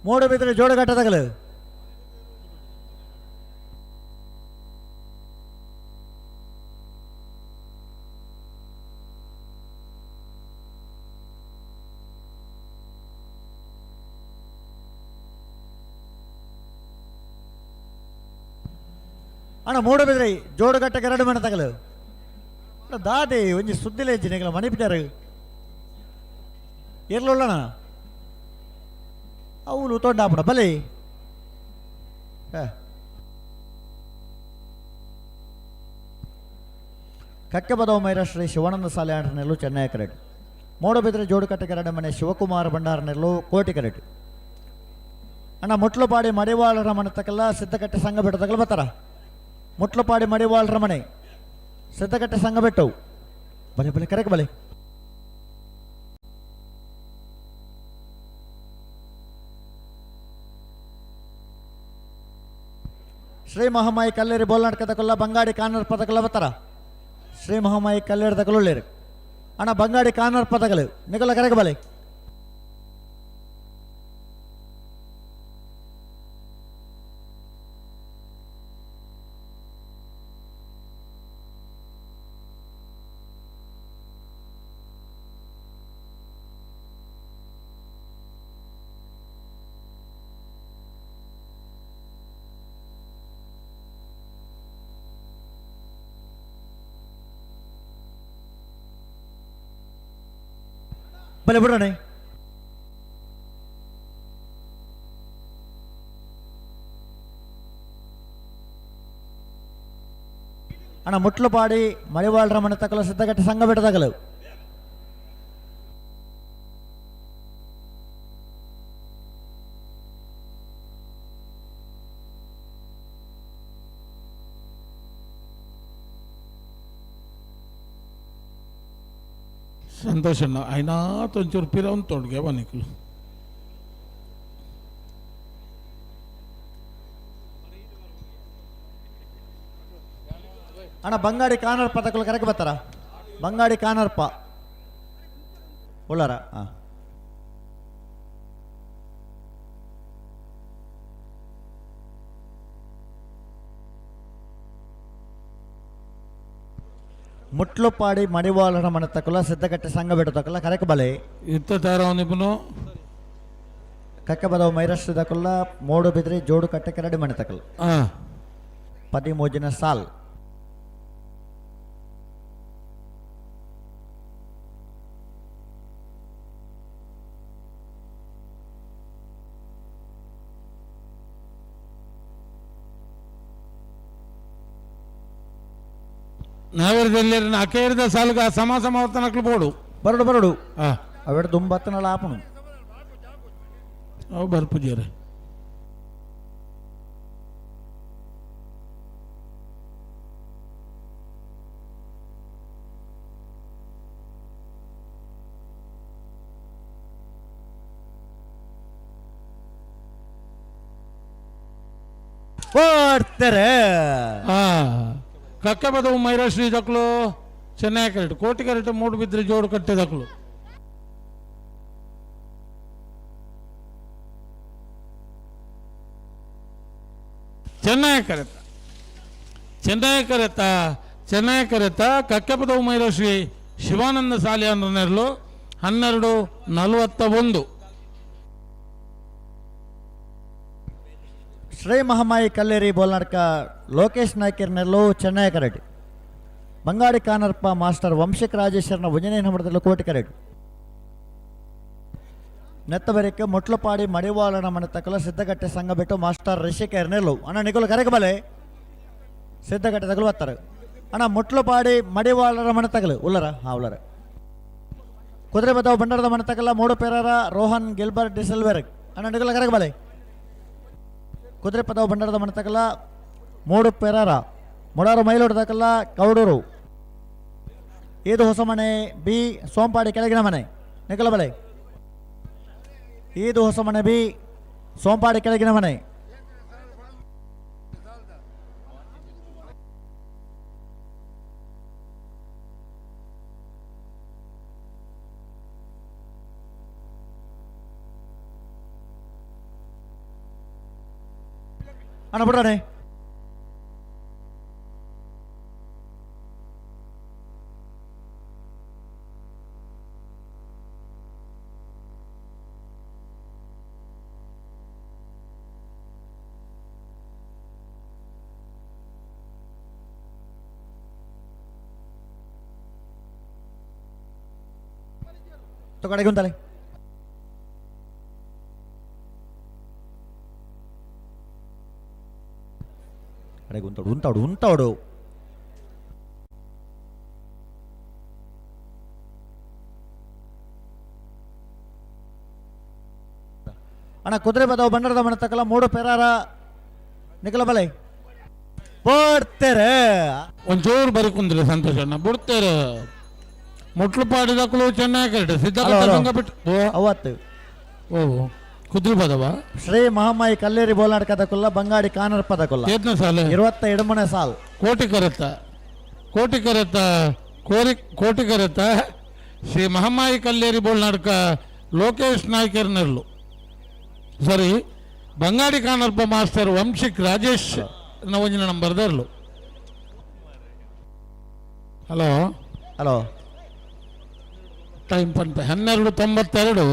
ಮೂಡು ಬಿದ್ರೆ ಜೋಡು ಕಟ್ಟ ತಗಲು. ಅಣ್ಣ ಮೂಡುಬಿದ್ರಿ ಜೋಡುಗಟ್ಟಕ್ಕೆ ಎರಡು ಮನೆ ತಗಲು. ಅಣ್ಣ ದಾದಿ ಒಂಜಿ ಸುದ್ದಿಲೇಜಿ ನಿಗಲ ಮಣಿಪಿಟಾರು ಇರ್ಲುಳ್ಳಣ ಅವುಲು ತೊಂಡಾಪುಣ ಬಲಿ. ಕಕ್ಕೆ ಬದವ ಮೈರ ಶ್ರೀ ಶಿವಾನಂದ ಸಾಲೆ ಆಂಡ್ರನೆಲ್ಲು ಚೆನ್ನೈ ಕರೆಟ್. ಮೂಡುಬಿದ್ರೆ ಜೋಡುಕಟ್ಟೆ ಕರಡೆ ಮನೆ ಶಿವಕುಮಾರ ಭಂಡಾರನೆಲ್ಲು ಕೋಟಿ ಕರೆಟ್. ಅಣ್ಣ ಮುಟ್ಲುಪಾಡಿ ಮಡಿವಾಳರ ಮನೆ ತಕಲ್ಲ ಸಿದ್ದಕಟ್ಟೆ ಸಂಘ ಬೆಟ್ಟ ತಕಲ್ ಬರ್ತಾರ. ಮುಟ್ಲುಪಾಡಿ ಮಡಿವಾಳರ ಮನೆ ಸಿದ್ದಕಟ್ಟೆ ಸಂಘ ಬೆಟ್ಟವು ಬಲೆ ಬಲೆ ಕರೆಕ್ ಬಲೆ. ಶ್ರೀ ಮಹಾಮಾಯಿ ಕಲ್ಲೇರಿ ಬೋಲ್ನಾಟಕ ತಕೊಲ್ಲ ಬಂಗಾಡಿ ಕಾನರ್ ಪದಕಲ್ಲ ಬರ್ತಾರ. ಶ್ರೀ ಮಹಾಮಾಯಿ ಕಲ್ಲೇರಿ ತಕಲುಳ್ಳೇರು. ಅಣ್ಣ ಬಂಗಾಡಿ ಕಾನರ್ ಪದಕಲು ನಿಕಲ ಕರೆಕ್ ಬಲೆ. ಬಲೆ ಬಿಡೋಣ. ಅಣ್ಣ ಮುಟ್ಲುಪಾಡಿ ಮಡಿವಾಳರ ಮನೆ ತಕಲು ಸಿದ್ದಗಟ್ಟೆ ಸಂಘ ಬೆಟ್ಟ ತಕಲು. ಸಂತೋಷ అయినా ಒಂಚೂರು ಪಿರವನ್ ತೋಡ್ಗೆ ಬನಿಕ್ಲು. ಅಣ್ಣ ಬಂಗಾಡಿ ಕಾನರ್ಪ ತಕಲು ಕರೆಕ್ ಬರ್ತಾರ. ಬಂಗಾಡಿ ಕಾನರ್ಪ ಉಳ್ಳಾರ. ಹಾಂ ಮುಟ್ಲುಪಾಡಿ ಮಡಿವಾಳರ ಮನೆ ತಕಲ ಸಿದ್ದಕಟ್ಟೆ ಸಂಘ ಬೆಟ್ಟ ತಕಲ ಕರೆಕ್ ಬಲೆ. ಇತ್ತ ತಾರವನಿಪುನು. ಕಕ್ಕೆ ಬದವ ಮೈರಾಷ್ಟ್ರ ತಕಲ ಮೋಡು ಬಿದ್ರಿ ಜೋಡು ಕಟ್ಟೆ ಕರಡಿ ಮನೆ ತಕಲ. 13 ಸಾಲ್. ನಾವೇರ್ದಲ್ಲಿ ಅಕೇರಿದ ಸಾಲುಗ ಸಮ ಸಮಾವರ್ತನಕ್ಲು ಬೋಡು. ಬರಡು ಬರಡು. ಅವೆರಡು ದುಂಬತ್ತನಲ್ಲ ಆಪಣು. ಅವು ಬರ್ಪುಜೇರೆ. ಓಡ್ತಾರೆ. ಕಕ್ಕೆ ಬದವು ಮೈರಾಶ್ರೀ ದಕ್ಲು ಚೆನ್ನೈ ಕರೆಕ್ಟ್ ಕೋಟಿ ಕರೆಕ್ಟ್ ಮೂಡು ಬಿದ್ರೆ ಜೋಡು ಕಟ್ಟೆ ದಕ್ಲು. ಚೆನ್ನೈ ಕರೆತ ಚೆನ್ನೈ ಕರೆತ ಚೆನ್ನೈ ಕರೆತ ಕಕ್ಕೆ ಬದವು ಮೈರಾಶ್ರೀ ಶಿವಾನಂದ ಸಾಲಿಯಾನರ್ಲು 12:41. ಶ್ರೀ ಮಹಾಮಾಯಿ ಕಲ್ಲೇರಿ ಬೋಲ್ನಾಡ್ಕ ಲೋಕೇಶ್ ನಾಯ್ಕರ್ನೆಲ್ಲು ಚೆನ್ನೈ ಕರೆಟ್. ಬಂಗಾಡಿ ಕಾನರ್ಪ ಮಾಸ್ಟರ್ ವಂಶಿಕ್ ರಾಜೇಶ್ವರನ ಒಂಜನೇ ನಂಬರ್ದಲ್ಲಿ ಕೋಟಿ ಕರೆಟ್. ನೆತ್ತಬೆರಕ್ಕೆ ಮೊಟ್ಲಪಾಡಿ ಮಡಿವಾಳನ ಮನೆ ತಕಲ ಸಿದ್ಧಗಟ್ಟೆ ಸಂಘ ಬಿಟ್ಟು ಮಾಸ್ಟರ್ ರಿಷಿಕೇರ್ ನೆಲ್ಲು. ಅಣ್ಣ ನಿಗುಲು ಕರೆಗೆ ಬಲೆ ಸಿದ್ಧಗಟ್ಟೆ ತಗಲು ಬರ್ತಾರೆ. ಅಣ್ಣ ಮೊಟ್ಲಪಾಡಿ ಮಡಿವಾಳರ ಮನೆ ತಗಲು ಉಲ್ಲರ, ಹಾಂ ಉಲ್ಲರ. ಕುದುರೆ ಬದವು ಬಂಡಾರದ ಮನೆ ತಕಲ ಮೂಡು ಪೇರರ ರೋಹನ್ ಗಿಲ್ಬರ್ಟ್ ಡಿಸೆಲ್ವೆರ್. ಅಣ್ಣ ನಿಗುಲ ಕರೆಗೆ ಬಲೆ. ಕುದುರೆ ಪದವು ಬಂಡಾರದ ಮನೆ ತಕಲ ಮೂಡು ಪೇರರ ಮುಡಾರು ಮೈಲೋಡು ತಕಲ ಕೌಡೂರು. ಇದು ಹೊಸ ಮನೆ ಬಿ ಸೋಂಪಾಡಿ ಕೆಳಗಿನ ಮನೆ ನಿಗಲ ಬಲೆ. ಇದು ಹೊಸ ಮನೆ ಬಿ ಸೋಂಪಾಡಿ ಕೆಳಗಿನ ಮನೆ. ಅಣ್ಣ ಬಿಡ್ರಾಣೆ. ಕಡೆಗೆ ಉಂಟಲೆ. ಕಡೆಗೆ ಉಂತಾಡು ಉಂತಾಡು ಉಂತಾಡು. ಅಣ್ಣ ಕುದುರೆ ಬದವು ಬಂಡಾರದ ಮನೆ ತಕಲ ಮೂಡು ಪೆರಾರ ನಿಖಲ ಬಲೆ ಬಿಡ್ತೇರೆ. ಒಂಚೂರು ಬರಿ ಕುಂದ್ರೆ ಸಂತೋಷ ಅಣ್ಣ ಬಿಡ್ತೇರೆ. ಮೊಟ್ಲು ಪಾಡಿದಕ್ಕಳು ಚೆನ್ನಾಗಿ ಕರೆಕ್ಟ್ ಸಿದ್ಧಗಟ್ಟೆ ಸಂಘ ಬಿಟ್ಟು ಅವತ್ತು ಓ ಕುದುರೆ ಬದವ ಶ್ರೀ ಮಹಾಮಾಯಿ ಕಲ್ಲೇರಿ ಬೋಲ್ನಾಡ್ ಕದಕುಲ್ಲ ಬಂಗಾಡಿ ಕಾನರ್ ಪದಕುಲ್ಲ. ಏತ್ನ ಸಾಲ? 27ನೇ ಸಾಲ್. ಕೋಟಿ ಕರೆತ ಕೋಟಿ ಕರೆತ ಕೋರಿ ಕೋಟಿ ಕರೆತ ಶ್ರೀ ಮಹಾಮಾಯಿ ಕಲ್ಲೇರಿ ಬೋಲ್ನಾಡ್ಕ ಲೋಕೇಶ್ ನಾಯ್ಕರ್ನೆರ್ಲು. ಸರಿ ಬಂಗಾಡಿ ಕಾನರ್ಪ ಮಾಸ್ಟರ್ ವಂಶಿಕ್ ರಾಜೇಶ್ ನವಂಜಿನ ನಂಬರ್ ದರ್ಲು. ಹಲೋ ಹಲೋ ಟೈಮ್ ಪಂಪ 12:92.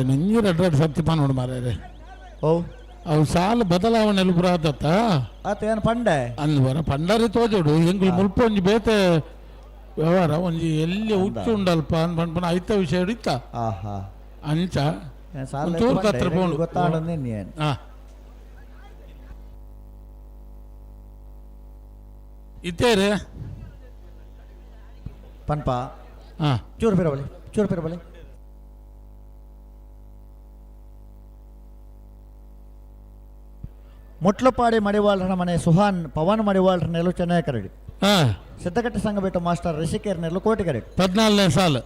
ನಂಜಿ ರೆಡ್ ರೆಡ್ ಸತ್ಯಪ ನೋಡು ಮಾರ್ರೆ. ಓ ಅವು ಸಾಲು ಬದಲಾವಣೆ ಪೂರ ಆದತ್ತ. ಆತ ಏನು ಪಂಡೆ ಅಂದ್ ಬರ ಪಂಡಾರಿ ತೋಜೋಡು ಎಂಗುಲು ಮುಲ್ಪ ಒಂಜಿ ಬೇತೆ ವ್ಯವಹಾರ ಒಂಜಿ ಎಲ್ಲಿ ಹುಚ್ಚು ಉಂಡಲ್ಪ ಅನ್ ಪಂಡ್ಪನ ಐತ ವಿಷಯ ಇತ್ತ ಅಂಚ ಒಂಚೂರು ಕತ್ರ ಪೋಂಡು. ಗೊತ್ತಾಡೋದು. ಇತ್ತೇರೆ ಪನ್ಪ ಚೂರು ಪಿರ ಬಲಿ ಚೂರು ಪಿರ ಬಲಿ. ಮೊಟ್ಲಪಾಡಿ ಮಡಿವಾಳರ ಮನೆ ಸುಹಾನ್ ಪವನ್ ಮಡಿವಾಳರ ನೆಲು ಚೆನ್ನೈ ಕರಡಿ. ಸಿದ್ಧಗಟ್ಟೆ ಸಂಘ ಬಿಟ್ಟು ಮಾಸ್ಟರ್ ರಿಷಿಕೇರ್ ನೆಲ್ಲು ಕೋಟಿ ಕರಡಿ. 14ನೇ ಸಾಲು.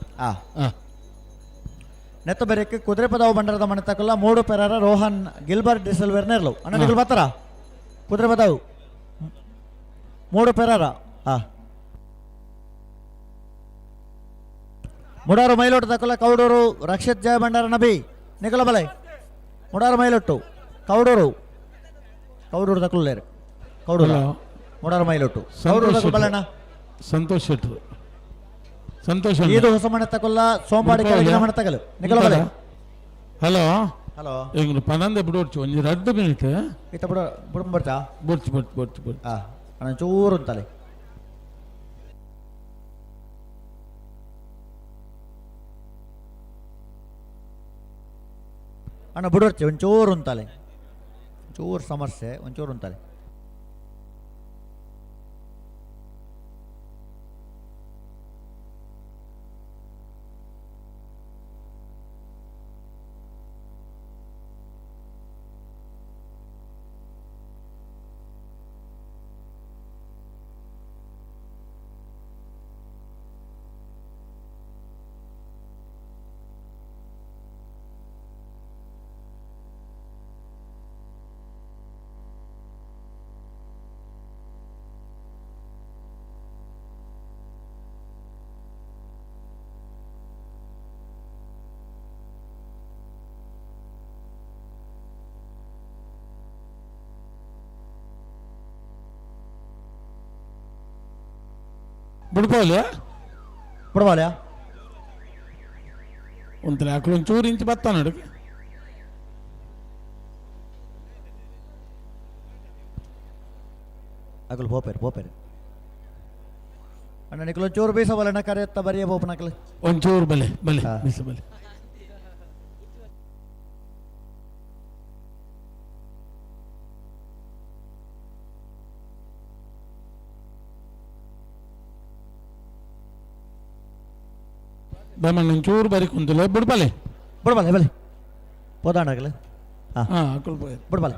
ನೆತ್ತಬೆರಕ್ಕೆ ಕುದುರೆ ಪದವು ಬಂಡರದ ಮನೆ ತಕಲ್ಲ ಮೂಡು ಪೆರರ ರೋಹನ್ ಗಿಲ್ಬರ್ಟ್ ಡಿಸೆಲ್ವೇರ್ ನೆರ್ಲು. ಅಣ್ಣ ನಿಗಲ್ ಬರ್ತಾರ ಕುದುರೆ ಪದವು ಮೂಡು ಪೆರರ. ಮುಡಾರು ಮೈಲೊಟ್ಟು ತಕಲ್ಲ ಕೌಡೂರು ರಕ್ಷಿತ್ ಜಯ ಭಂಡಾರ ನಬಿ ನಿಗಲ ಬಲೆ. ಮುಡಾರು ಮೈಲೊಟ್ಟು ಕೌಡೂರು ಕೌಡೂರು ತಕಲ್ಲೇರು ಕೌಡೂರು ಮುಡಾರು ಮೈಲೊಟ್ಟು ಕೌಡೂರು ತಕಲ್ ಬಲಣ್ಣ. ಸಂತೋಷ್ ಶೆಟ್ರು ಸಂತೋಷ್ ಇದು ಹೊಸ ಮನೆ ತಕೊಲ್ಲ ಸೋಂಪಾಡಿ ಕೆಳಗಿನ ಮನೆ ತಗಲು ನಿಗಲ ಬಲೆ. ಹಲೋ ಹಲೋ ಎಂಗ್ಲು ಪನಂದೆ ಬಿಡೋಡ್ಚು ಒಂಜಿ 2 ಮಿನಿಟ್. ಇತ್ತ ಬಿಡ ಬಿಡು ಬರ್ತಾ ಬೊಡ್ಚು ಬೊಡ್ಚು ಬೊಡ್ಚು ಬೊಡ್ಚು. ಅಣ್ಣ ಚೂರು ಅಂತಲೆ. ಅಣ್ಣ ಬಿಡೋರ್ಚಿ ಒಂಚೂರು ಅಂತಾಲೆ, ಒಂಚೂರು ಸಮಸ್ಯೆ ಒಂಚೂರು ಅಂತಾಲೆ. ಬಿಡ್ಬೋಲ್ಯಾ ಬಿಡ್ಬೋಲ್ಯಾ ಒಂಥರ ಅಕ್ಳು ಒಂಚೂರು ಇಂಚು ಬತ್ತಾನ ಅಡುಗೆ. ಅಗಲು ಪೋಪೇರು ಪೋಪೇರು. ಅಣ್ಣ, ನಿಕುಲು ಒಂಚೂರು ಬೀಸ ಬಲ್ಲ ಕರೆಯತ್ತ ಬರಿಯ ಪೋಪನಕಲು. ಒಂಚೂರು ಬಲೆ ಬಲೆ ಬೀಸ ಬಲೆ. ದಮಣ್ಣ, ಒಂಚೂರು ಬರಿ ಕುಂತಲೆ ಬಿಡ್ಬಲೆ. ಬಿಡ್ಬಲೆ ಬಲೆ ಪೋದಾಂಡ ಅಗಲು. ಹಾಂ. ಹಾಂ, ಅಕುಲು ಪೋಯೆರ್. ಬಿಡ್ಬಲೆ.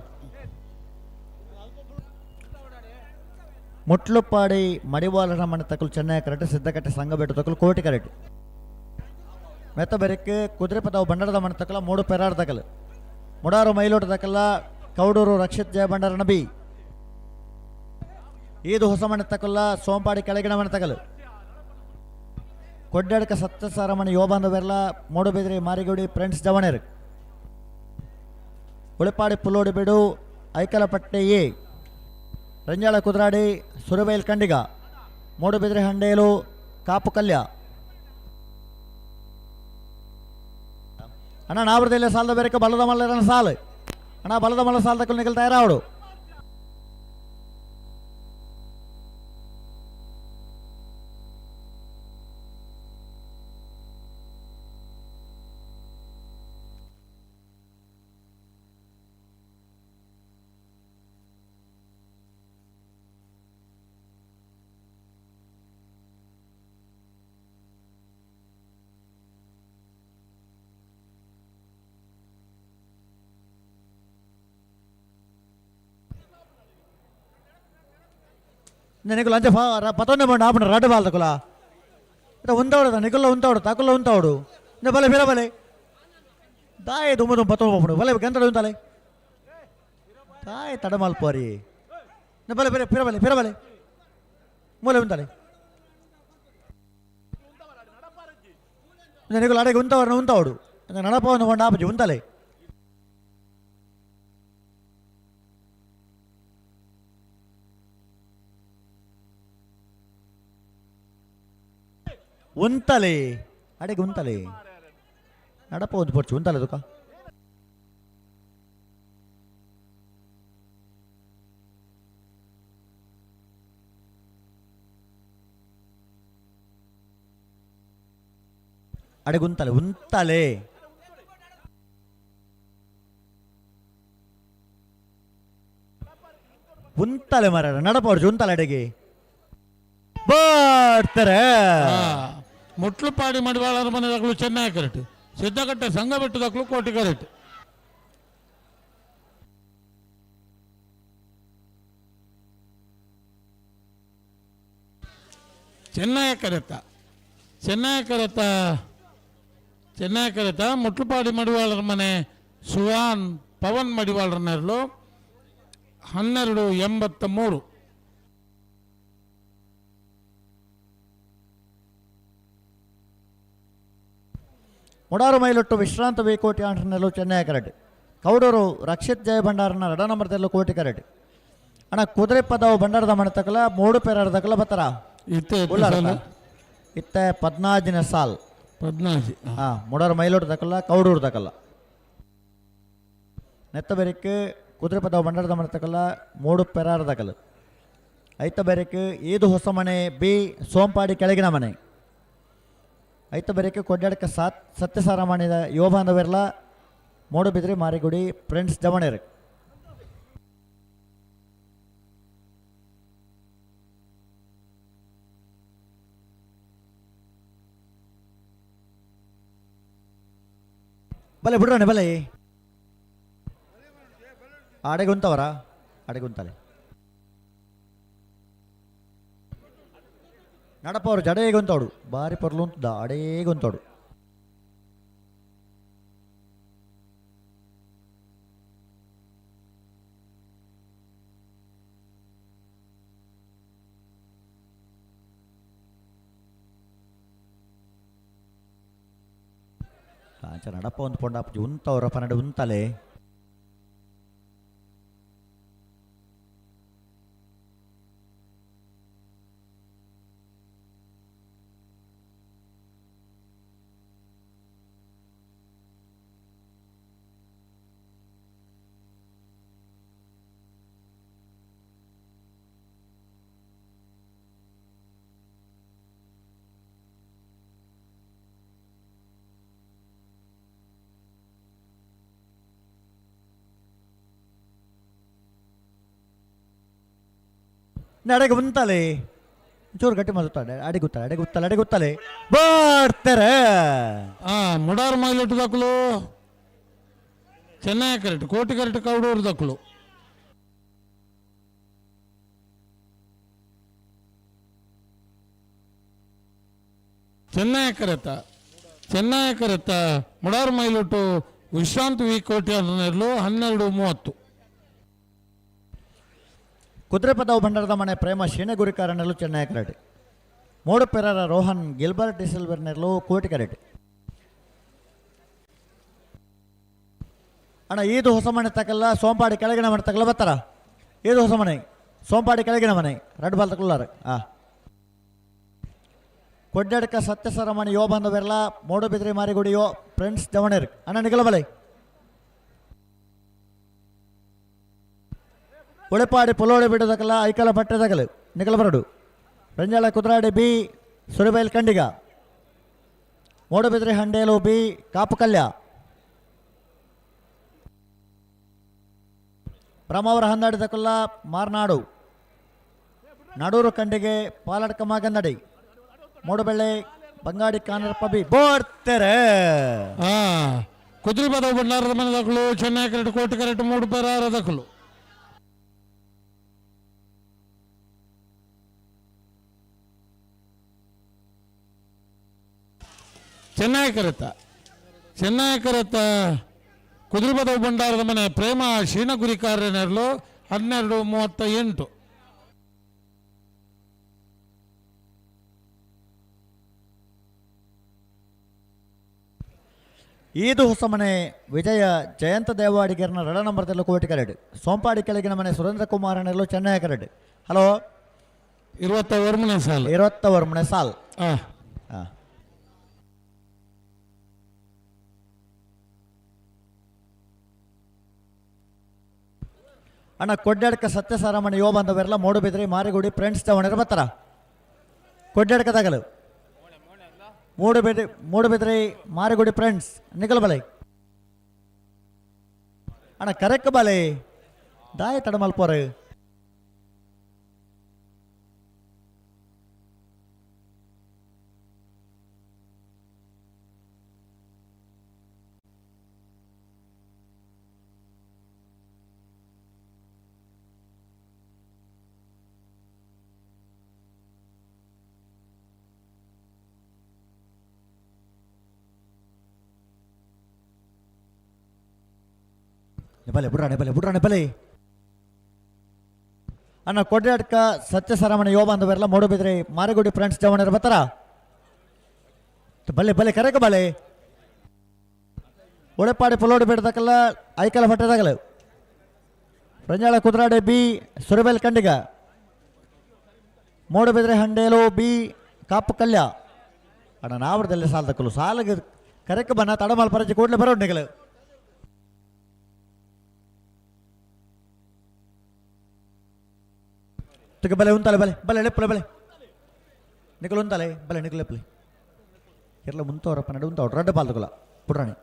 ಮುಟ್ಲುಪಾಡಿ ಮಡಿವಾಳರ ಮನೆ ತಕಲು ಚೆನ್ನೈ ಕರೆಕ್ಟ್, ಸಿದ್ದಕಟ್ಟೆ ಸಂಘ ಬೆಟ್ಟು ತಕಲು ಕೋಟಿ ಕರೆಕ್ಟ್. ಮೆತ್ತ ಬೆರಕ್ಕೆ ಕುದುರೆ ಪದವು ಬಂಡಾರದ ಮನೆ ತಕಲ ಮೂಡು ಪೆರಾರ್ ತಕಲು. ಮುಡಾರು ಮೈಲೋಟ ತಕಲ ಕೌಡೂರು ರಕ್ಷಿತ್ ಜಯ ಭಂಡಾರ ನಬಿ. ಈದು ಹೊಸ ಮನೆ ತಕಲ್ಲ ಸೋಂಪಾಡಿ ಕೆಳಗಿನ ಮನೆ ತಕಲು. ಕೊಡ್ಡಡ್ಕ ಸತ್ಯಸಾರ ಮನೆ ಯೋಬಾಂದ ಬೆರ್ಲ ಮೂಡುಬಿದ್ರಿ ಮಾರಿಗುಡಿ ಫ್ರೆಂಡ್ಸ್ ಜವಣೇರು. ಉಳಿಪಾಡಿ ಪುಲ್ಲೋಡಿ ಬಿಡು ಐಕಲಪಟ್ಟೆ ಎ. ರಂಜಾಳ ಕುದ್ರಾಡಿ ಸುರಬೈಲ್ ಕಂಡಿಗ. ಮೂಡುಬಿದ್ರೆ ಹಂಡೇಲು ಕಾಪು ಕಲ್ಯ. ಅಣ್ಣ, ನಾವ್ರದಲ್ಲೇ ಸಾಲದ ಬೇರೆ ಬಲದ ಮಲ್ಲರನ ಸಾಲು. ಅಣ್ಣ, ಬಲದ ಮಲ್ಲ ಸಾಲದ ನಿಗಲ್ ತಯಾರಾವಡು. ನಿಕುಲು ಅಂಚೆ ಪತ್ತೊಂದೆ ಬಂಡು ಆಪುಂಡು ರಡ್ಡು ಬಾಲ್ ತಕುಲ. ಇತ್ತ ಉಂತಾವಡು, ನಿಕುಲ್ಲ ಉಂತಾವಡು, ತಕುಲ್ಲ ಉಂತಾವಡು. ಇಂದ ಬಲೆ ಬಿರ ಬಲೆ ದಾಯ ದುಮ್ಮ ದುಮ್ಮ ಪತ್ತೊಂದು ಪೋಪುಂಡು. ಬಲೆ ಗಂತಡ ಉಂತಾಲೆ ತಾಯಿ ತಡ ಮಲ್ಪೋರಿ. ಇಂದ ಬಲೆ ಬಿರ ಪಿರ ಬಲೆ ಪಿರ ಬಲೆ ಮೂಲೆ ಉಂತಾಲೆ. ಇಂದ ನಿಕುಲು ಅಡೆಗೆ ಉಂತಾವರ ಉಂತಾವಡು. ಇಂದ ನಡಪ ಒಂದು ಕೊಂಡ ಆಪುಜಿ ಉಂತಾಲೆ. ಉಂತಲೆ ಅಡೆಗೆ ಉಂತಲೆ ನಡಪ ಒಂದು ಪೊರ್ಚು ಉಂತಲೆ ತುಕ. ಅಡೆಗೆ ಉಂತಲೆ ಉಂತಲೆ. ಉಂತಲೆ ಮರ ನಡಪ ಹೊಡ್ಚು ಉಂತಲೆ ಅಡೆಗೆ ಬರ್ತಾರೆ. ಮುಟ್ಲುಪಾಡಿ ಮಡಿವಾಳರ ಮನೆ ದಕ್ಕಲು ಚೆನ್ನೈ ಕರೆಕ್ಟ್, ಸಿದ್ದಕಟ್ಟೆ ಸಂಘ ಬೆಟ್ಟು ದಕ್ಕಲು ಕೋಟಿ ಕರೆಕ್ಟ್. ಚೆನ್ನೈ ಕರೆತ ಚೆನ್ನೈ ಕರೆತ ಚೆನ್ನೈ ಕರೆತ ಮುಟ್ಲುಪಾಡಿ ಮಡಿವಾಳರ ಮನೆ ಸುವಾನ್ ಪವನ್ ಮಡಿವಾಳರ ನೆರಳು 12.83. ಮುಡಾರು ಮೈಲೊಟ್ಟು ವಿಶ್ರಾಂತ ವಿ ಕೋಟಿ ಆಂಟ್ರನೆಲ್ಲು ಚೆನ್ನೈ ಕರೆಟ್. ಕೌಡೂರು ರಕ್ಷಿತ್ ಜಯ ಭಂಡಾರನ ರಡ ನಂಬರ್ ತೆಲ್ಲು ಕೋಟಿ ಕರೆಟ್. ಅಣ್ಣ, ಕುದುರೆ ಪದವು ಭಂಡಾರದ ಮನೆ ತಕಲ ಮೂಡು ಪೇರಾರ ತಕಲ ಬತ್ತರ. ಇತ್ತೆ ಉಳ್ಳಾರ ಇತ್ತೆ ಪದ್ನಾಜಿನ ಸಾಲ್. ಪದ್ನಾಜಿ. ಹಾಂ, ಮುಡಾರು ಮೈಲೊಟ್ಟು ತಕಲ ಕೌಡೂರು ತಕಲ. ನೆತ್ತ ಬೆರಕ್ಕೆ ಕುದುರೆ ಪದವು ಭಂಡಾರದ ಮನೆ ತಕಲ ಮೂಡು ಪೆರಾರ ತಕಲು. ಐತ ಬೆರಕ್ಕೆ ಈದು ಹೊಸ ಮನೆ ಬಿ ಸೋಂಪಾಡಿ ಕೆಳಗಿನ ಮನೆ. ಐತ ಬೆರಕ್ಕೆ ಕೊಡ್ಡಾಡಕ ಸಾತ್ ಸತ್ಯಸಾರ ಮಾಡಿದ ಯೋಬಾಂಧವೆರ್ಲ ಮೂಡುಬಿದ್ರಿ ಮಾರಿಗುಡಿ ಫ್ರೆಂಡ್ಸ್ ಜವಣೇರು. ಬಲೆ ಬಿಡ್ರಣ್ಣ ಬಲೆ ಆಡೆಗೆ ಉಂತವರ ಅಡೆಗೆ ಉಂತಾಲೆ. ನಡಪ ಅವರು ಜಡೇಗೆ ಉಂತಾಡು ಬಾರಿ ಪರ್ಲು ಉಂತದ ಅಡೇಗೆ ಉಂತಾಡು. ಅಂಚ ನಡಪ ಒಂದು ಪೊಂಡಾಪುಜಿ ಉಂತವರ ಪನ್ನಡ ಉಂತಲೆ. ನಡೆಗೆ ಉಂತಲೆ ಚೂರು ಗಟ್ಟಿ ಮಾತಾಡ ಅಡಿ ಗುತ್ತಲೆ ಅಡಿ ಗುತ್ತಲೆ ಅಡಿ ಗುತ್ತಲೆ ಬರ್ತಾರೆ. ಮುಡಾರ್ ಮೈಲೊಟ್ಟು ದಕ್ಕಲು ಚೆನ್ನೈ ಕರೆಕ್ಟ್ ಕೋಟಿ ಕರೆಕ್ಟ್ ಕೌಡೂರು ದಕ್ಕಲು. ಚೆನ್ನೈ ಕರೆತ ಚೆನ್ನೈ ಕರೆತ ಮುಡಾರ್ ಮೈಲೊಟ್ಟು ವಿಶ್ರಾಂತಿ ವಿ ಕೋಟಿ 12:30. ಕುದುರೆಪದವು ಭಂಡಾರದ ಮನೆ ಪ್ರೇಮ ಶೀನಗುರಿಕಾರನೆಲ್ಲೂ ಚೆನ್ನೈ ಕರೆಟ್. ಮೂಡುಪೆರರ ರೋಹನ್ ಗಿಲ್ಬರ್ಟ್ ಡಿಸೆಲ್ವರ್ನೆಲ್ಲೂ ಕೋಟಿ ಕರೆಟ್. ಅಣ್ಣ ಈದು ಹೊಸ ಮನೆ ತಕಲ್ಲ ಸೋಂಪಾಡಿ ಕೆಳಗಿನ ಮನೆ ತಕಲ್ಲ ಬರ್ತಾರ. ಈದು ಹೊಸ ಮನೆ ಸೋಂಪಾಡಿ ಕೆಳಗಿನ ಮನೆ ರೆಡ್ ಬಾಲ್ ತಗೊಳ್ಳಾರ. ಕೊಡ್ಡಡ್ಕ ಸತ್ಯಸರ ಮಣಿ ಯೋ ಬಂದವೆಲ್ಲ ಮೂಡುಬಿದ್ರಿ ಮಾರಿಗುಡಿಯೋ ಫ್ರೆಂಡ್ಸ್ ಜವಣೇರ್. ಅಣ್ಣ ನಿಗಲಬಲೆ ಉಳೆಪಾಡಿ ಪುಲೋಡೆ ಬಿಡೋದಕ್ಕಲ್ಲ ಐಕಲ ಪಟ್ಟೆದಗಲು ನಿಗಲಬರಡು. ರಂಜಾಳ ಕುದ್ರಾಡಿ ಬಿ ಸುರಬೈಲ್ ಖಂಡಿಗ. ಮೂಡುಬಿದ್ರಿ ಹಂಡೇಲು ಬಿ ಕಾಪು ಕಲ್ಯ. ಬ್ರಹ್ಮಾವರ ಹಂದಾಡಿದಕಲ್ಲ ಮಾರ್ನಾಡು. ನಡೂರು ಕಂಡಿಗೆ ಪಾಲಡ್ಕ ಮಾಗಂದಡಿ. ಮೂಡುಬೆಳ್ಳೆ ಬಂಗಾಡಿ ಕಾನರಪ್ಪ ಬಿ ಬೋರ್ತೆರೆ. ಕುದುರೆ ಪದವು ಭಂಡಾರದ ಮನೆ ದಕ್ಕಲು ಚೆನ್ನೈ ಕರೆಕ್ಟ್ ಕೋಟಿ ಕರೆಕ್ಟ್ ಮೂಡು ಪೆರಾರ ದಕ್ಕಲು. ಚೆನ್ನೈ ಕರೆತ ಚೆನ್ನೈ ಕರೆತ ಕುದುರೆ ಪದವು ಭಂಡಾರದ ಮನೆ ಪ್ರೇಮ ಶೀನಗುರಿಕಾರ್ಯನೆರಲು 12:38. ಈದು ಹೊಸ ಮನೆ ವಿಜಯ ಜಯಂತ ದೇವಾಡಿಗರ್ನ ರಡ ನಂಬರ್ದಲ್ಲೂ ಕೋಟಿ ಕರೆಡ್. ಸೋಂಪಾಡಿ ಕೆಳಗಿನ ಮನೆ ಸುರೇಂದ್ರ ಕುಮಾರನೆಲ್ಲೂ ಚೆನ್ನೈ ಕರೆಡ್. ಹಲೋ 29 ಸಾಲ್. 29 ಸಾಲ್. ಅಣ್ಣ ಕೊಡ್ಡಡ್ಕ ಸತ್ಯಸಾರಮಣಿ ಯೋ ಬಂದವರೆಲ್ಲ ಮೂಡುಬಿದ್ರಿ ಮಾರಿಗುಡಿ ಫ್ರೆಂಡ್ಸ್ ತಗೊಂಡಿರ ಬರ್ತಾರ. ಕೊಡ್ಡಡ್ಕದಾಗಲು ಮೂಡುಬಿದ್ರಿ ಮೂಡುಬಿದ್ರಿ ಮಾರಿಗುಡಿ ಫ್ರೆಂಡ್ಸ್ ನಿಕಲ್ ಬಲೆ. ಅಣ್ಣ ಕರೆಕ್ ಬಲೆ ದಾಯ ತಡಮಲ್ಪೋರು. ಬಲೆ ಬುಡ್ರಾಣೆ ಬಲೆ ಬುಡ್ರಾಣೆ ಬಲೆ. ಅಣ್ಣ ಕೊಡ್ಡಾಡ್ಕ ಸತ್ಯಸರಮಣಿ ಯೋ ಬಂದವರೆಲ್ಲ ಮೂಡುಬಿದ್ರಿ ಮಾರಿಗುಡಿ ಫ್ರೆಂಡ್ಸ್ ಜವಣರು ಬರ್ತಾರ. ಬಲೆ ಬಲೆ ಕರೆಕ ಬಲೆ. ಉಳೆಪಾಡಿ ಪುಲೋಡಿ ಬಿಡದಕ್ಕಲ್ಲ ಐಕಲ ಪಟ್ಟದಾಗಲ. ರಂಜಾಳ ಕುದ್ರಾಡೆ ಬಿ ಸುರಬೇಲ್ ಖಂಡಿಗ. ಮೂಡುಬಿದ್ರೆ ಹಂಡೇಲು ಬಿ ಕಾಪು ಕಲ್ಯ. ಅಣ್ಣ ನಾವ್ರದಲ್ಲಿ ಸಾಲದಕ್ಕಲು ಸಾಲಗೆ ಕರೆಕ ಬನ್ನ ತಡಮಲ್ ಪರಜಿ ಕೂಡಲೇ ಬರೋ ನಿಗಲು. ತುಗೆ ಬಲೆ ಉಂತಾಲೆ ಬಲೆ ಬಲೆ ಲೆಪ್ಪಲೆ ಬಲೆ ನಿಕಲು ಉಂತಾಲೆ ಬಲೆ ನಿಕಲು ಲೆಪ್ಪಲೆ ಕೇರಳ ಮುಂತವರಪ್ಪ ನಡು ಉಂತಾವ್ ರಡ್ಡ ಪಾಲ್ದುಕಲ ಪುಡ್ರಾಣಿ.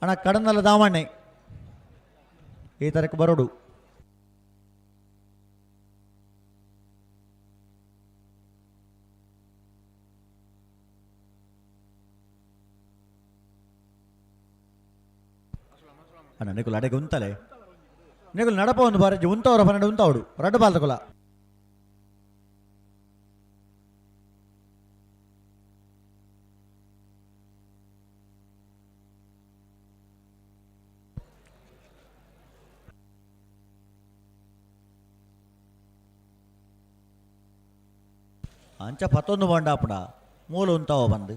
ಅಣ್ಣ ಕಡನಲ್ಲ ದಾಮಣ್ಣೆ ಈ ತರಕ್ಕೆ ಬರೋಡು. ಅಣ್ಣ ನಿಕುಲ್ ಅಡೆಗೆ ಉಂತಲೆ ನಿಕುಲ್ ನಡಪ ಒಂದು ಬಾರಿ ಉಂತವ್ರ ಪನ್ನಡ ಉಂತಾವಡು ರಡ್ಡು ಬಾಲ್ದಕುಲ. ಅಂಚ ಪತ್ತೊಂದು ಬಂಡಾಪುಣ ಮೂಲ ಉಂತಾವ ಬಂದು.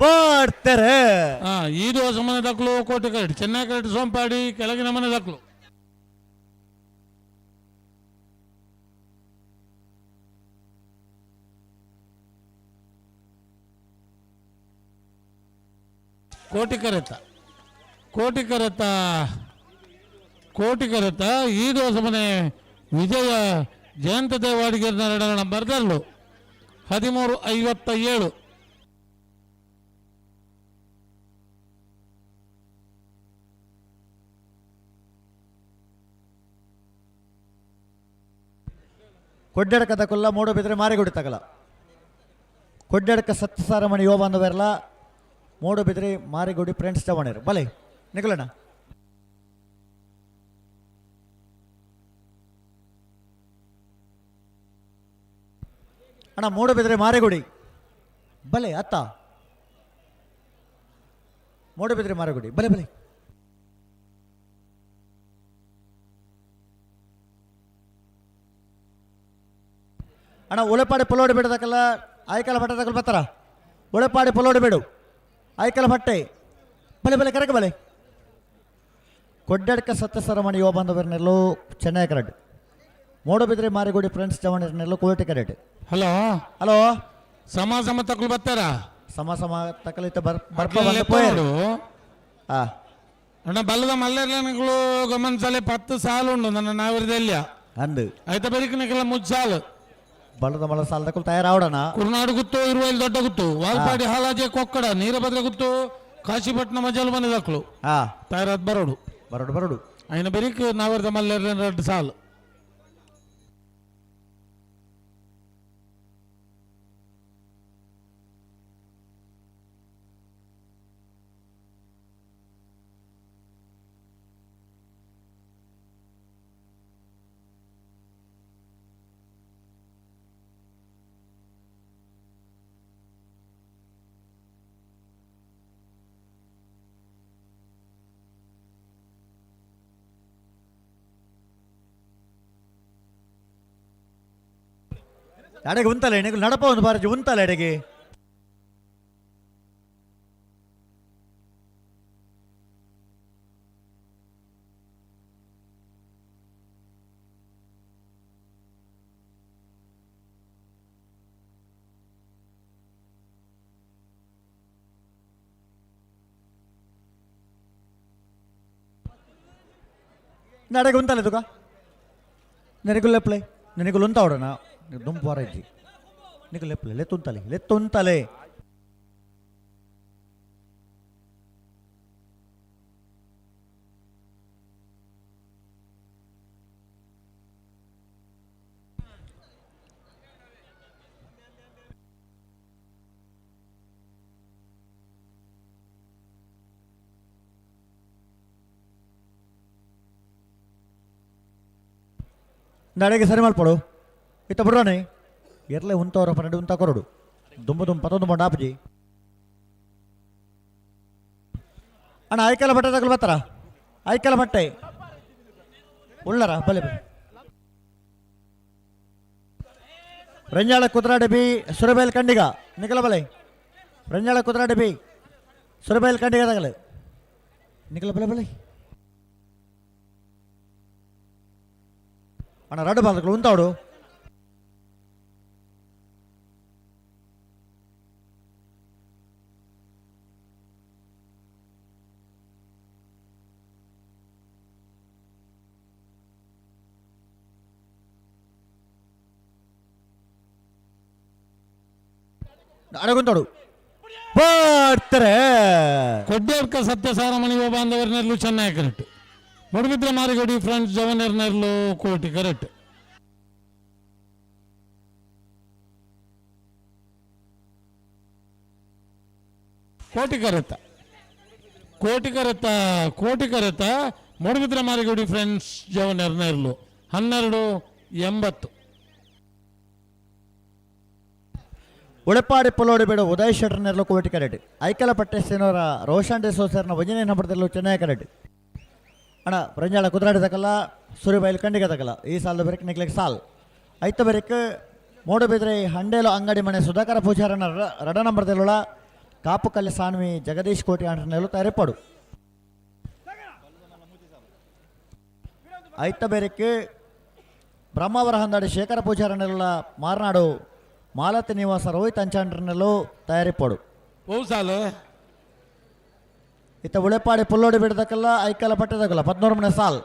ಬರ್ತಾರೆ. ಈ ದೋಸೆ ಮನೆ ದಕ್ಕಲು ಕೋಟಿ ಕರೆಟ್ ಚೆನ್ನೈ ಕರೆಟ್ ಸೋಂಪಾಡಿ ಕೆಳಗಿನ ಮನೆ ದಕ್ಕಲು. ಕೋಟಿ ಕರೆತ ಕೋಟಿ ಕರೆತ ಕೋಟಿ ಕರೆತ ಈ ದೋಸೆ ಮನೆ ವಿಜಯ ಜಯಂತ ದೇವಾಡಿಗರ ನಂಬರ್ದಲ್ಲು 13:57. ಕೊಡ್ಡಡ್ಕ ತಕಲ್ಲ ಮೂಡುಬಿದ್ರೆ ಮಾರಿಗುಡಿ ತಗಲ. ಕೊಡ್ಡಡ್ಕ ಸತ್ಯಸಾರಮಣಿ ಯುವ ಬಾಂಧವರೆಲ್ಲ ಮೂಡುಬಿದ್ರೆ ಮಾರಿಗುಡಿ ಫ್ರೆಂಡ್ಸ್ ಚವಣಿರು ಬಲೆ ನಿಕಲಣ್ಣ. ಅಣ್ಣ ಮೂಡುಬಿದ್ರೆ ಮಾರಿಗುಡಿ ಬಲೆ ಅತ್ತ ಮೂಡುಬಿದ್ರೆ ಮಾರಿಗುಡಿ ಬಲೆ ಬಲೆ. ಅಣ್ಣ ಉಳೆಪಾಡಿ ಪೊಲೋಡಿ ಬಿಡದಕ್ಕಲ್ಲ ಆಯ್ಕಲ ಬಟ್ಟೆ ತಗೊಳ್ ಬರ್ತಾರ. ಉಳೆಪಾಡಿ ಪೊಲೋಡಿ ಬೇಡು ಆಯ್ಕಲ ಬಟ್ಟೆ ಬಲೆ ಬಲೆ ಕರೆಕ ಬಲೆ. ಕೊಡ್ಡಡ್ಕ ಸತ್ಯಸರಮಣಿ ಯುವ ಬಾಂಧವರನ್ನೆಲ್ಲೋ ಚೆನ್ನೈ ಕರೆಡ್ ಮೂಡುಬಿದ್ರೆ ಮಾರಿಗುಡಿ ಫ್ರೆಂಡ್ಸ್ ಚವಣಿರನ್ನೆಲ್ಲೋ ಕೋಟಿ ಕರೆಡ್. ಹಲೋ ಹಲೋ ಸಮ ಸಮ ತಕಲ್ ಬರ್ತಾರ. ಸಮ ಸಮ ತಕಲಿತ ಬರ್ಪ ಬಂದು ಪೋಯರು. ಅಣ್ಣ ಬಲ್ಲದ ಮಲ್ಲೆರ್ಲನಗಳು ಗಮನಿಸಲೆ 10 ಸಾಲು ಉಂಡು ನನ್ನ ನಾವಿರದೆಲ್ಲ ಅಂದು ಆಯ್ತಾ ಬರೀಕನಕ್ಕೆಲ್ಲ 3 ಸಾಲು ಬಲ್ಲದ ಮಲ್ಲ ಸಾಲ ತಕಲ್ ತಯಾರಾವಡಣ. ಕುರ್ನಾಡು ಗುತ್ತು ಇರುವಲ್ಲಿ ದೊಡ್ಡ ಗುತ್ತು ವಾಲ್ಪಾಡಿ ಹಾಲಾಜೆ ಕೊಕ್ಕಡ ನೀರಭದ್ರ ಗುತ್ತು ಕಾಶಿಪಟ್ಟಣ ಮಜಲು ಮನೆ ದಕ್ಕಲು ತಯಾರಾದ ಬರೋಡು ಬರೋಡು ಬರೋಡು అయిన బెరికి నావర్ద మల్లె 2 ಸಾಲು. ಅಡೆಗೆ ಉಂತಲ್ಲ ಎಣ್ಣೆಗೆ ನಡಪ ಒಂದು ಬಾರಜಿ ಉಂತಲ್ಲ ಎಡೆಗೆ. ನಡೆಗೆ ಉಂತಲ್ಲ ತುಕ ನೆನಗುಲ್ಲೆಪ್ಲೆ ನೆನಗುಲ್ ಉಂತ ಅವಡಣ ದುಂಪು ವಾರಜ್ಜಿ ನಿಕಲ್ ಲೆಪ್ಪಲೆ ಲೆತ್ತುಂತಲೆ ಲೆತ್ತುಂತಲೆ. ನಡೆಗೆ ಸರಿ ಮಲ್ಪಡು ಇತ್ತ ಬಿಡ್ರಾಣಿ ಎರ್ಲೆ ಉಂತವರ ಪನ್ನಡು ಉಂತ ಕೊರಡು ದುಂಬು ದುಂಬು ಪತ್ತೊಂದು ಮೊಂಡ ಆಪಜಿ. ಅಣ್ಣ ಆಯ್ಕಲ ಬಟ್ಟೆ ತಗೊಳ್ ಬರ್ತಾರ. ಆಯ್ಕಲ ಬಟ್ಟೆ ಉಳ್ಳರ ಬಲೆ ಬಲೆ. ರಂಜಾಳ ಕುದ್ರಾಡೆ ಬಿ ಸುರಬೇಲ್ ಕಂಡಿಗ ನಿಕಲ ಬಲೆ. ರಂಜಾಳ ಕುದ್ರಾಡೆ ಬಿ ಸುರಬೇಲ್ ಕಂಡಿಗ ತಗಲೆ ನಿಕಲ ಬಲೆ ಬಲೆ. ಅಣ್ಣ ರಡ್ಡು ಬಾಲಕರು ಉಂತಾವಡು. ಅಡಗುಂತಾಡು ಬರ್ತಾರೆ. ಕೊಡ್ಡೇಡ್ಕ ಸತ್ಯಸಾರಮಣಿ ಬಾಂಧವರನೆಲ್ಲೂ ಚೆನ್ನಾಗಿ ಕರೆಕ್ಟ್. ಮೂಡುಬಿದ್ರೆ ಮಾರಿಗಡಿ ಫ್ರೆಂಡ್ಸ್ ಜವನರ್ನೆಲ್ಲೂ ಕೋಟಿ ಕರೆಕ್ಟ್. ಕೋಟಿ ಕರೆತ ಕೋಟಿ ಕರೆತ ಕೋಟಿ ಕರೆತ ಮೂಡುಬಿದ್ರೆ ಮಾರಿಗುಡಿ ಫ್ರೆಂಡ್ಸ್ ಜವನರ್ನೆರ್ಲು 12:80. ಉಳೆಪಾಡಿ ಪೊಲೋಡಿ ಬೇಡ ಉದಯ್ ಶೆಟ್ಟರ್ನೆರ್ಲು ಕೋಟಿ ಕರೆಟ್. ಐಕಲ ಪಟ್ಟೆ ಸೇನೋರ ರೋಷನ್ ಡಿಸೋಸರ್ನ ವಜನೆ ನಂಬರ್ದಲ್ಲೂ ಚೆನ್ನೈ ಕರೆಟ್. ಅಣ್ಣ ರಂಜಾಳ ಕುದ್ರಾಡಿ ತಕಲ್ಲ ಸೂರ್ಯಬೈಲ್ ಕಂಡಿಗೆ ತಕಲ್ಲ ಈ ಸಾಲದ ಬೆರಕ್ ನಿಕ್ಲಿಕ್ ಸಾಲ್ ಐತ ಬೆರಕ್ ಮೂಡುಬಿದ್ರೆ ಹಂಡೇಲು ಅಂಗಡಿ ಮನೆ Sudhakar ಪೂಜಾರನ ರಡ ನಂಬರ್ದಲ್ಲುಳ Kapu Kalya Sanvi Jagadish ಕೋಟಿ ಆಂಡ್ರನೆಲ್ಲ ತಯಾರಿಪಾಡು. ಐತ ಬೇರೆಕ್ಕೆ ಬ್ರಹ್ಮಾವರ ಹಂದಾಡಿ ಶೇಖರ ಪೂಜಾರನೆಲ್ಲ ಮಾರ್ನಾಡು ಮಾಲತಿ ನಿವಾಸ ರೋಹಿತ್ ಅಂಚಾಂಡ್ರನೆಲ್ಲೂ ತಯಾರಿಪಾಡು. ಸಾಲು ಇತ್ತ ಉಳೆಪಾಡಿ ಪುಲ್ಲೋಡಿ ಬಿಡದಕ್ಕಲ್ಲ ಐಕಲ ಪಟ್ಟದಕ್ಕಲ್ಲ 13 ಮನೆ ಸಾಲ್.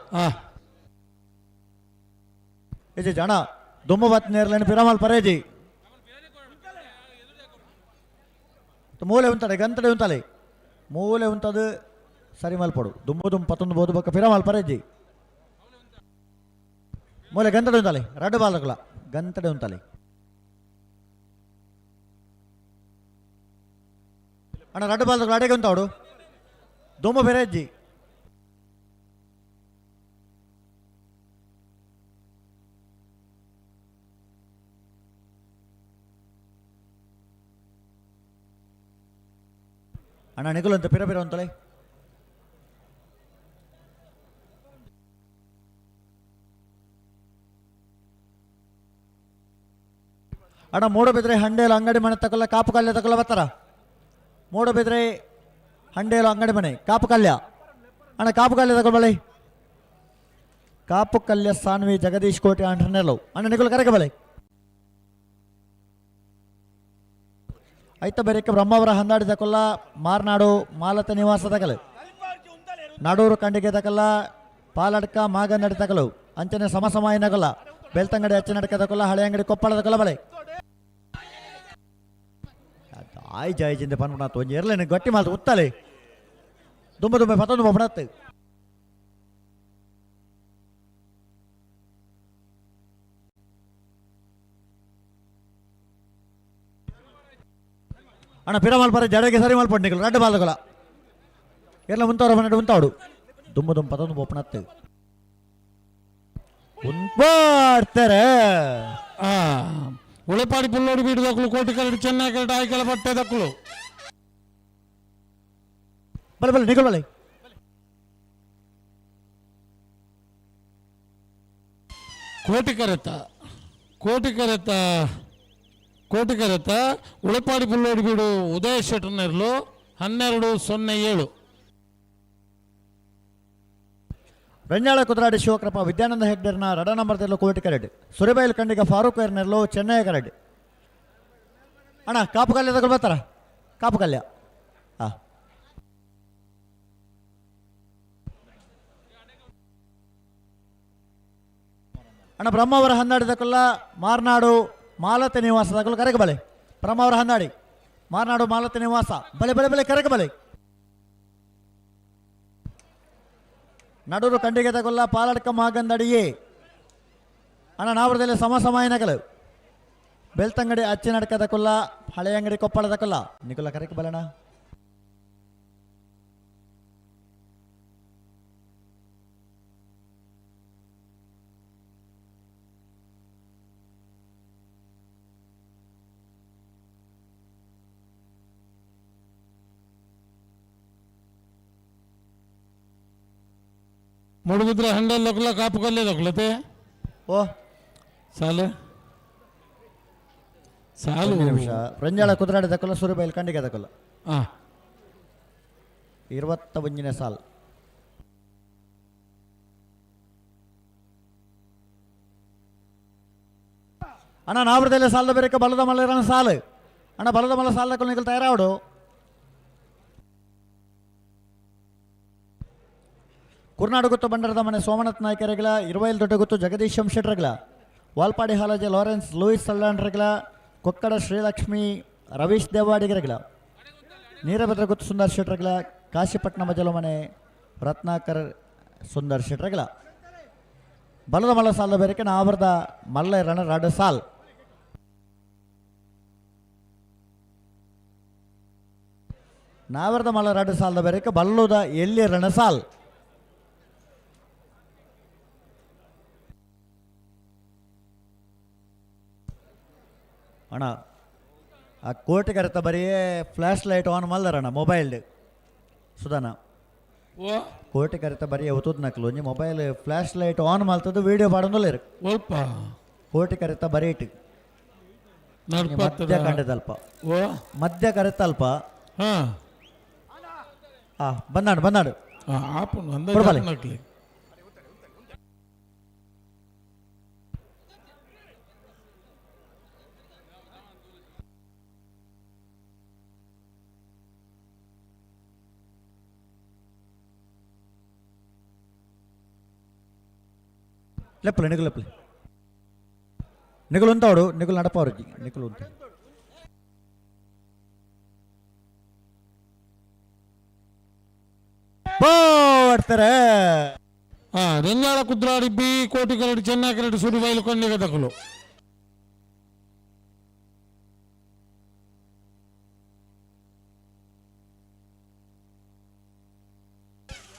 ಇದು ಜನ ದುಮ್ಮಬತ್ ನೇರ್ಲೇನು ಪಿರಮಲ್ ಪರೇಜಿ ಮೂಲೆ ಉಂತಾಡೆ ಗಂತಡೆ ಉಂತಾಲೆ ಮೂಲೆ ಉಂತದು ಸರಿ ಮಲ್ಪಡು ದುಂಬು ದುಂಬು ಪತ್ತೊಂದು ಬೋದು ಬೊಕ್ಕ ಪಿರಮಲ್ ಪರೇಜಿ ಮೂಲೆ ಗಂತಡೆ ಉಂತಾಲೆ ರಡ್ಡು ಬಾಲಕಲ ಗಂತಡೆ ಉಂತಾಲೆ. ಅಣ್ಣ ರಡ್ಡು ಬಾಲಕಲ ಅಡೆಗೆ ಉಂತಾವಡು ದುಂಬು ಪೆರೇಜಿ. ಅಣ್ಣ ನಿಗುಲು ಅಂತ ಪಿರ ಪಿರ ಅಂತಲೇ. ಅಣ್ಣ ಮೂಡಬಿದ್ರೆ ಹಂಡೇಲು ಅಂಗಡಿ ಮನೆ ತಕೊಲ್ಲ ಕಾಪು ಕಲ್ಯ ತಕೊಲ್ಲ ಬರ್ತಾರ. ಮೂಡಬಿದ್ರೆ ಹಂಡೇಲು ಅಂಗಡಿ ಮನೆ ಕಾಪು ಕಲ್ಯ. ಅಣ್ಣ ಕಾಪು ಕಲ್ಯ ತಗೊಳ್ಳಿ ಬಳಿ. ಕಾಪು ಕಲ್ಯ ಸಾನ್ವಿ ಜಗದೀಶ್ ಕೋಟೆ ಅಂಡ್ರನೆಲ್ಲವು. ಅಣ್ಣ ನಿಗುಲು ಕರೆಗೆ ಬಳಿ. ಐತ ಬೇರೆಕ್ಕೆ ಬ್ರಹ್ಮಾವರ ಹಂದಾಡಿ ತಕೊಲ್ಲ ಮಾರ್ನಾಡು ಮಾಲತ ನಿವಾಸ ತಕಲು ನಾಡೂರು ಕಂಡಿಗೆ ತಕಲ್ಲ ಪಾಲಡ್ಕ ಮಾಗಂದಡಿ ತಕಲು ಅಂಚನೆ ಸಮಸಮಾಯ ನಗಲ ಬೆಳ್ತಂಗಡಿ ಅಚ್ಚನಡ್ಕ ತಕೊಲ್ಲ ಹಳೆ ಅಂಗಡಿ ಕೊಪ್ಪಳ ತಕೊಲ್ಲ ಬಳೆ. ಆಯ್ ಜಾಯ್ಜಿಂದ ಪನ್ಪುಣಾತು ಒಂಜಿ ಎರ್ಲೇನು ಗಟ್ಟಿ ಮಾಲ್ತು ಉತ್ತಲೆ ದುಂಬ ದುಂಬೆ ಪತ್ತೊಂದು ಬೊಬ್ಬಣತ್ತು. ಅಣ್ಣ ಪಿರಮಾಲ್ ಪರ ಜಡೆಗೆ ಸರಿ ಮಲ್ಪಂಡು ನಿಕಲು ರಡ್ಡು ಬಾಲಕಲ ಎರ್ಲ ಮುಂತವ್ರ ಮನೆಡು ಉಂತಾವಡು ದುಂಬ ದುಂಬ ಪತ್ತೊಂದು ಬೊಪ್ಪಣತ್ತು ಉಂಪಾಡ್ತಾರೆ. ಉಳೆಪಾಡಿ ಪುಲ್ಲೋಡಿ ಬೀಡು ದಕ್ಕಲು ಕೋಟಿ ಕರಡು ಚೆನ್ನೈ ಕರಡು ಆಯ್ಕೆಲ ಬಟ್ಟೆ ದಕ್ಕಲು. ಬಲೆ ಬಲೆ ನಿಕಲ್ ಬಲೆ. ಕೋಟಿ ಕರೆತ ಕೋಟಿ ಕರೆತ ಕೋಟಿ ಕರೆತ ಉಳೆಪಾಡಿ ಪುಲ್ಲೋಡಿ ಬೀಡು ಉದಯ ಶೆಟ್ಟರ್ನೆರ್ಲು 12-07. ರಂಜಾಳ ಕುದ್ರಾಡಿ ಶಿವಕೃಪ ವಿದ್ಯಾನಂದ ಹೆಗ್ಡೆರ್ನ ರಡ ನಂಬರ್ ತೆರಲು ಕೋಟಿ ಕರೆಡ್ ಸುರಿಬೈಲ್ ಖಂಡಿಗ ಫಾರೂಕ್ ಎರ್ನೆರ್ಲು ಚೆನ್ನೈ ಕರೆಡ್. ಅಣ್ಣ ಕಾಪು ಕಲ್ಯ ತಗೊಳ್ ಬರ್ತಾರ ಕಾಪು ಕಲ್ಯ. ಹಾಂ ಅಣ್ಣ ಬ್ರಹ್ಮಾವರ ಹಂದಾಡಿ ತಕೊಲ್ಲ ಮಾರ್ನಾಡು ಮಾಲತಿ ನಿವಾಸ ತಗೊಳ್ಳು ಕರೆಗೆ ಬಲೆ. ಬ್ರಹ್ಮಾವರ ಹಂದಾಡಿ ಮಾರ್ನಾಡು ಮಾಲತಿ ನಿವಾಸ ಬಲೆ ಬಲೆ ಬಲೆ ಕರೆಗೆ ಬಲೆ. ನಡೂರು ಕಂಡಿಗೆ ತಗೊಲ್ಲ ಪಾಲಡ್ಕ ಮಾಗಂದಡಿಯೇ. ಅಣ್ಣ ನಾವರದಲ್ಲಿ ಸಮ ಸಮಯ ನಗಲು ಬೆಳ್ತಂಗಡಿ ಅಚ್ಚಿನಡ್ಕ ತಕೊಲ್ಲ ಹಳೆಯಂಗಡಿ ಕೊಪ್ಪಳ ತಕೊಲ್ಲ ನಿಕುಲ ಕರೆಗೆ ಬಲಣ. ಮೂಡುಬಿದ್ರೆ ಹಂಡಲ್ ದೊಕ್ಕಲ ಕಾಪು ಕಲ್ಯ ದೊಕ್ಕಲತೆ. ಓ ಸಾಲು ಸಾಲು ಒಂದು ನಿಮಿಷ. ರಂಜಾಳ ಕುದ್ರಾಡಿ ತಕೊಲ್ಲ ಸುರಿಬೈಲ್ ಕಂಡಿಗೆ ತಕೊಲ್ಲ. 21ನೇ ಸಾಲ್. ಅಣ್ಣ ನಾವ್ರದಲ್ಲೇ ಸಾಲದ ಬೇರೆ ಬಲದ ಮಲ್ಲರನ ಸಾಲು. ಅಣ್ಣ ಬಲದ ಮಲ್ಲ ಸಾಲ ತಕೊಲ್ಲ ನಿಕಲ್ ತಯಾರಾವಡು. ಕುರ್ನಾಡು ಗುತ್ತು ಬಂಡರದ ಮನೆ ಸೋಮನಾಥ್ ನಾಯ್ಕರೆಗಳ ಇರುವೈಲ್ ದೊಡ್ಡಗುತ್ತು ಜಗದೀಶ್ ಶೆಟ್ರಗಳ ವಾಲ್ಪಾಡಿ ಹಾಲಜೆ ಲಾರೆನ್ಸ್ ಲೂಯಿಸ್ ಸಲ್ಲಾಂಡ್ರಗಳ ಕೊಕ್ಕಡ ಶ್ರೀಲಕ್ಷ್ಮಿ ರವೀಶ್ ದೇವಾಡಿಗರಗಳ ನೀರಭದ್ರ ಗುತ್ತು ಸುಂದರ್ ಶೆಟ್ರಗಳ ಕಾಶಿಪಟ್ಟಣ ಮಜಲು ಮನೆ ರತ್ನಾಕರ್ ಸುಂದರ್ ಶೆಟ್ರಗಳ ಬಲದ ಮಲ್ಲ ಸಾಲದ ಬೇರೆಕೆ ನಾವರದ ಮಲ್ಲ ರಣ ರಡ ಸಾಲ್. ನಾವರದ ಮಲ್ಲ ರಡ ಸಾಲದ ಬೇರೆಕೆ ಬಲ್ಲುದ ಎಲ್ಲಿ ರಣ ಸಾಲ್. ಅಣ್ಣ ಆ ಕೋಟೆ ಕರೆತ ಬರೀ flash light on ಮಲ್ದರಣ್ಣ mobile Sudhana. ಓ ಕೋಟೆ ಕರೆತ ಬರೀ ಒತ್ತುದ್ ನಕ್ಲು ಒಂಜಿ mobile flash light on ಮಲ್ತದ್ದು video ಪಾಡೊಂದುಲ್ಲೆರ್. ಒಲ್ಪ ಕೋಟೆ ಕರೆತ ಬರೀ ಇಟ್ಟು ನಡ್ಪತ್ತದ. ಮಧ್ಯ ಕಂಡದಲ್ಪ. ಓ ಮಧ್ಯ ಕರೆತಲ್ಪ. ಹಾಂ. ಹಾಂ, ಬಂದಾಡು ಬಂದಾಡು. ಆಪುಂಡು. ಕೊಡ್ಬಾಲೆ. ಅಂದಾಜು. ಲೆಪ್ಪಲೆ ನಿಗುಲು, ಲೆಪ್ಪಲೆ ನಿಗುಲು ఉంటాడు, నిగులు నడపవరు, నిగులు ఉంటాడు. ಬೋಡ್ತಾರೆ. ಹಾಂ, ರೆಂಜಾಳ ಕುದ್ರಾಡಿ ಬಿ ಕೋಟಿ ಕರಡಿ ಚೆನ್ನೈ ಕರಡಿ ಸುಡಿಬೈಲು ಕೊಂಡಿಗೆ ತಕಲು.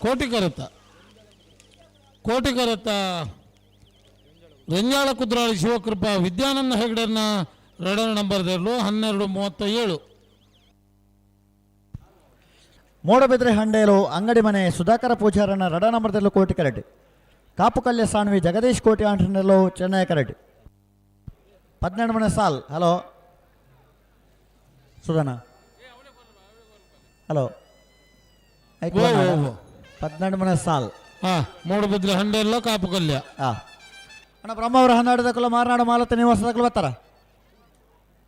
ಕೋಟಿ ಕರತ್ತ, ಕೋಟಿ ಕರತ್ತ ರೆಂಜಾಳ ಕುದ್ರಾಳಿ ಶಿವಕೃಪಾ ವಿದ್ಯಾನಂದ ಹೆಗಡೆನ ಎರಡನೇ ನಂಬರ್ ದೇರ್ಲು 12:37. ಮೂಡಬಿದ್ರೆ ಹಂಡೇಲು ಅಂಗಡಿ ಮನೆ ಸುಧಾಕರ ಪೂಜಾರನ ರಡ ನಂಬರ್ದಲ್ಲೂ ಕೋಟಿ ಕರೆಟ್. ಕಾಪುಕಲ್ಯ ಸಾಣ್ವಿ ಜಗದೀಶ್ ಕೋಟಿ ಆಂಟ್ರನೆಲ್ಲೋ ಚೆನ್ನೈ ಕರೆಟ್. 12 ಮನೆ ಸಾಲ್. Hello ಸುಧನ, hello. ಓ, ಓ, ಓ. 12 ಮನೆ ಸಾಲ್. ಹಾಂ, ಮೂಡಬಿದ್ರೆ ಹಂಡೇಲು ಕಾಪುಕಲ್ಯ. ಹಾಂ ಅಣ್ಣ, ಬ್ರಹ್ಮಾವರ ಹನ್ನಾಡು ದಕ್ಕಲು ಮಾರನಾಡು ಮಾಲತ ನಿವಾಸ ದಕ್ಕಲು ಬರ್ತಾರ.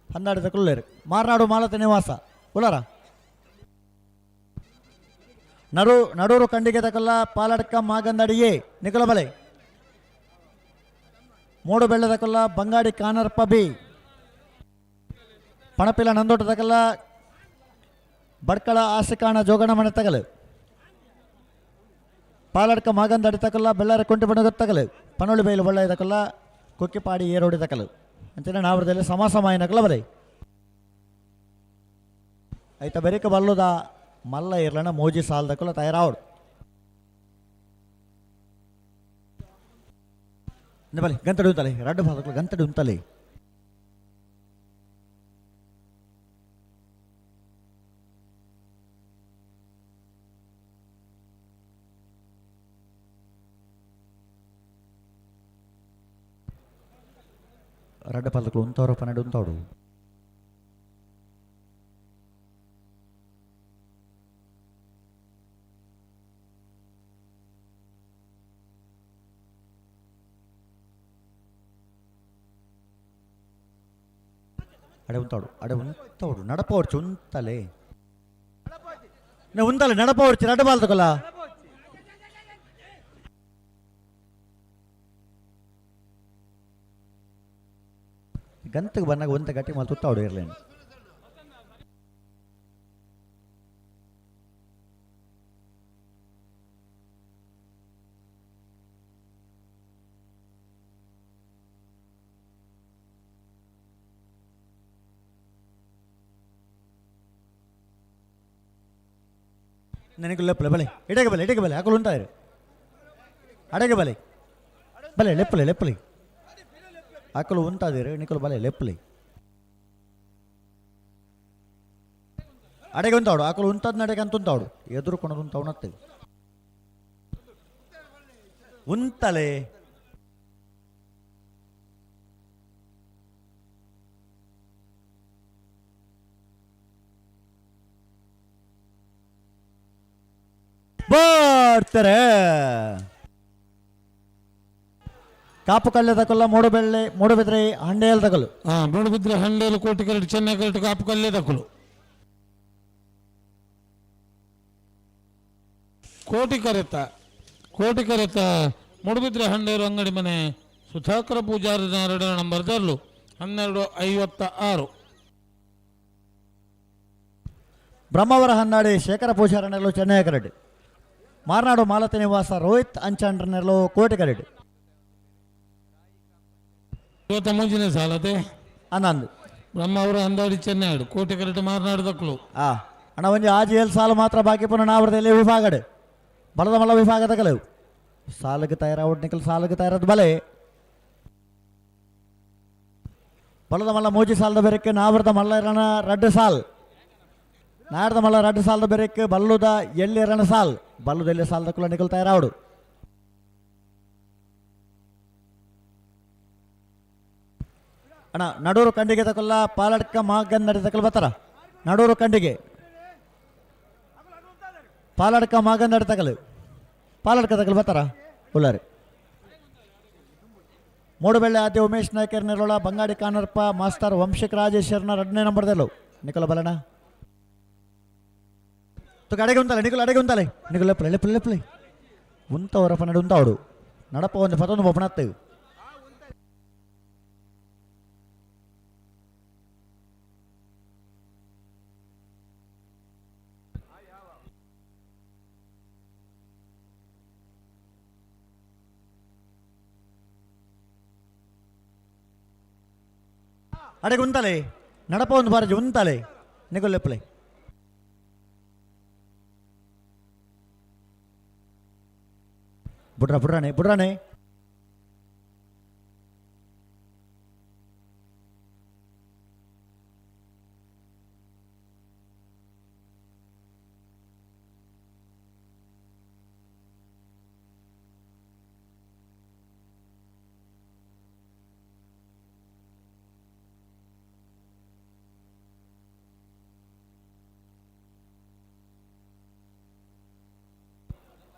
ಹನ್ನಾಡು ದಕ್ಕಲು ಮಾರನಾಡು ಮಾಲತ ನಿವಾಸ ಉಲಾರ. ನಡು ನಡೂರು ಕಂಡಿಗೆ ತಕಲ್ಲ ಪಾಲಡ್ಕ ಮಾಗಂದಡಿಯೇ ನಿಕಲಬಲೆ. ಮೂಡು ಬೆಳ್ಳದಕಲ್ಲ ಬಂಗಾಡಿ ಕಾನರ್ಪ ಬಿ. ಪಣಪಿಲ ನಂದೋಟ ತಕಲ್ಲ ಬಡ್ಕಳ ಆಸಿಕಾಣ ಜೋಗಣ ಮನೆ ತಗಲು. ಪಾಲಡ್ಕ ಮಾಗಂದಡಿ ತಕಲ್ಲ ಬೆಳ್ಳಾರ ಕೊಂಟಿ ಬಣ್ಣ ತಗಲು. ಪನೊಳಿ ಬೈಲು ಬಳ್ಳ ತಕಲ್ಲ ಕೊಕ್ಕಿಪಾಡಿ ಏರೋಡಿ ತಕಲು. ಅಂಚನೆ ನಾವರದಲ್ಲಿ ಸಮಾಸ ಮಾಯಿನಕಲ ಬಲೆ. ಐತ ಬೆರಿಕ ಬಲ್ಲುದ ಮಲ್ಲ ಇರ್ಲನ ಮೋಜಿ ಸಾಲದಕ್ಕಲ್ಲ ತಯಾರಾವಡು. ಬಲೆ ಗಂತಡಿ ಉಂತಲೆ ರಡ್ಡು ಭಾಗಕ್ಕೂ ಗಂತಡಿ ಉಂತಲೆ. ರಡ್ಡು ಪಾಲಕಲು ಉಂತವರು 12 ಉಂತವಡು. ಅಡೆ ಉಂತಾಡು, ಅಡೆ ಉಂತಾಡು, ನಡಪವರ್ಚು ಉಂತಲೆ ಉಂತಲೆ ನಡಪವರ್ಚು ರಡ್ಡು ಬಾಲ್ತಕಲ್ಲ. ಗಂತಗೆ ಬಂದಾಗ ಒಂತ ಗಟ್ಟಿ ಮಲ್ ತುತ್ತಾಡು ಇರಲೇನು. ನನಗೆ ಲೆಪ್ಪಲೆ ಬಲೆ ಇಡಗೆ ಬಲೆ ಇಡಗೆ ಬಲೆ ಹಾಕಲು ಉಂಟಾಯಿರು ಅಡಗೆ ಬಲೆ ಬಲೆ ಲೆಪ್ಪಲೆ ಲೆಪ್ಪಲೆ ಹಾಕಲು ಉಂಟಾದಿರು ನಿಕಲು ಬಲೆ ಲೆಪ್ಪಲೆ ಅಡೆಗೆ ಉಂತಾಡು ಹಾಕಲು ಉಂಟದ ನಡೆಗೆ ಅಂತ ಉಂತಾಡು ಎದುರು ಕೊಣದು ಉಂತಾವನತ್ತೆ ಉಂತಲೆ. ಬರ್ತಾರೆ. ಕಾಪು ಕಲ್ಯ ತಕಲ್ಲ ಮೂಡುಬೆಳ್ಳೆ ಮೂಡುಬಿದ್ರೆ ಹಂಡೇಲ್ ತಕಲು. ಹಾಂ, ಮೂಡುಬಿದ್ರೆ ಹಂಡೇಲು ಕೋಟಿ ಕರಡು ಚೆನ್ನೈ ಕರಡು ಕಾಪು ಕಲ್ಯ ತಕಲು. ಕೋಟಿ ಕರೆತ, ಕೋಟಿ ಕರೆತ ಮೂಡುಬಿದ್ರೆ ಹಂಡೇಲು ಅಂಗಡಿ ಮನೆ ಸುಧಾಕರ ಪೂಜಾರಿ ಎರಡರ ನಂಬರ್ ತರಲು 12:56. ಬ್ರಹ್ಮಾವರ ಹನ್ನಾಡಿ ಶೇಖರ ಪೂಜಾರನೆಲ್ಲೋ ಚೆನ್ನೈ ಕರಡು. ಮಾರನಾಡು ಮಾಲತಿ ನಿವಾಸ ರೋಹಿತ್ ಅಂಚಾಂಡ್ರನೆಲ್ಲೋ ಕೋಟಿ ಕರಡು. ಇವತ್ತ ಮುಂಜಿನ ಸಾಲತೆ ಆನಂದ್. ಬ್ರಹ್ಮಾವರ ಹಂದಾಡಿ ಚೆನ್ನೈ ಕೋಟಿ ಕರಡು ಮಾರನಾಡು ದಕ್ಕಲು. ಅಣ್ಣ ಒಂಜಿ ಆಜಿ ಏಳು ಸಾಲು ಮಾತ್ರ ಬಾಕಿ ಪುನಃ ನಾವರದಲ್ಲಿ ವಿಭಾಗಡೆ ಬಲದ ಮಲ್ಲ ವಿಭಾಗದ ಕಲವು ಸಾಲಗೆ ತಯಾರಾವಡ್ ನಿಕಲ್ ಸಾಲಗೆ ತಯಾರದ ಬಲೆ ಬಲದ ಮಲ್ಲ ಮೋಜಿ ಸಾಲದ ಬೆರಕ್ಕೆ ನಾವರದ ಮಲ್ಲ ಇರಣ ರಡ್ಡು ಸಾಲ್ ನಾಡದ ಮಲ್ಲ ರಡ್ಡು ಸಾಲದ ಬೆರಕ್ಕೆ ಬಲ್ಲುದ ಎಲ್ಲಿ ಇರಣ ಸಾಲ್ ಬಲ್ಲುದ ಎಲ್ಲಿ ಸಾಲದ ಕುಲ ನಿಕಲ್ ತಯಾರಾವಡು. ಅಣ್ಣ ನಡೂರು ಕಂಡಿಗೆ ತಕೊಲ್ಲ ಪಾಲಡ್ಕ ಮಾಗನ್ ನಡಿ ತಕಲ್ ಬರ್ತಾರ. ನಡೂರು ಕಂಡಿಗೆ Paladka ಮಾಗಂದಾಡಿ ತಗಲು ಪಾಲಡ್ಕ ತಗಲು ಬರ್ತಾರ ಉಳ್ಳಾರಿ. ಮೂಡುಬೆಳ್ಳೆ ಆದ್ಯ ಉಮೇಶ್ ನಾಯ್ಕರ್ ನೆರಳ ಬಂಗಾಡಿ ಕಾನರ್ಪ ಮಾಸ್ತರ್ ವಂಶಿಕ್ ರಾಜೇಶ್ವರನ ಎರಡನೇ ನಂಬರ್ದಲ್ಲೂ ನಿಖಲ ಬಲಣ ತುಕ ಅಡೆಗೆ ಉಂತಲೆ ನಿಖಲ ಅಡೆಗೆ ಉಂತಲೆ ನಿಖಲ ಲೆಪ್ಪಲೆ ಲೆಪ್ಪಲೆ ಲೆಪ್ಪಲೆ ಉಂತವರ ಪನ್ನಡು ಉಂತಾವಡು ನಡಪ ಒಂದು ಪತ್ತೊಂದು ಬೊಪ್ಪಣತ್ತೇವು. ಅಡೆಗೆ ಉಂತಲೆ ನಡಪ ಒಂದು ಬಾರಜಿ ಉಂತಲೆ ನಿಖಲ್ ಲೆಪ್ಪಲೆ. ಬುಡ್ರ ಬುಡ್ರಾಣೆ ಬುಡ್ರಾಣೆ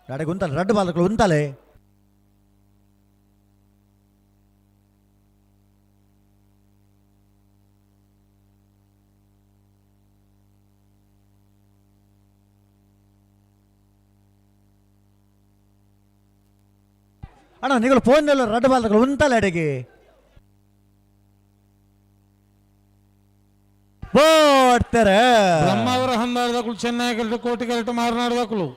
ಅಡೆಗೆ ಉಂತಲೆ ರಡ್ಡು ಬಾಲಕರು ಉಂತಲೆ. ಅಣ್ಣ ನೀವು ಫೋನ್ ರಡ್ಡು ಬಾಲಕರು ಉಂತಲೆ ಅಡೆಗೆ ಬೋಡ್ತಾರೆ. ಬ್ರಹ್ಮಾವರ ಹಂದಾರದಕ್ಕಲು ಚೆನ್ನೈ ಕರೆಕ್ಟ್ ಕೋಟಿ ಕರೆಕ್ಟ್ ಮಾರನಾಡದಕ್ಕಲು.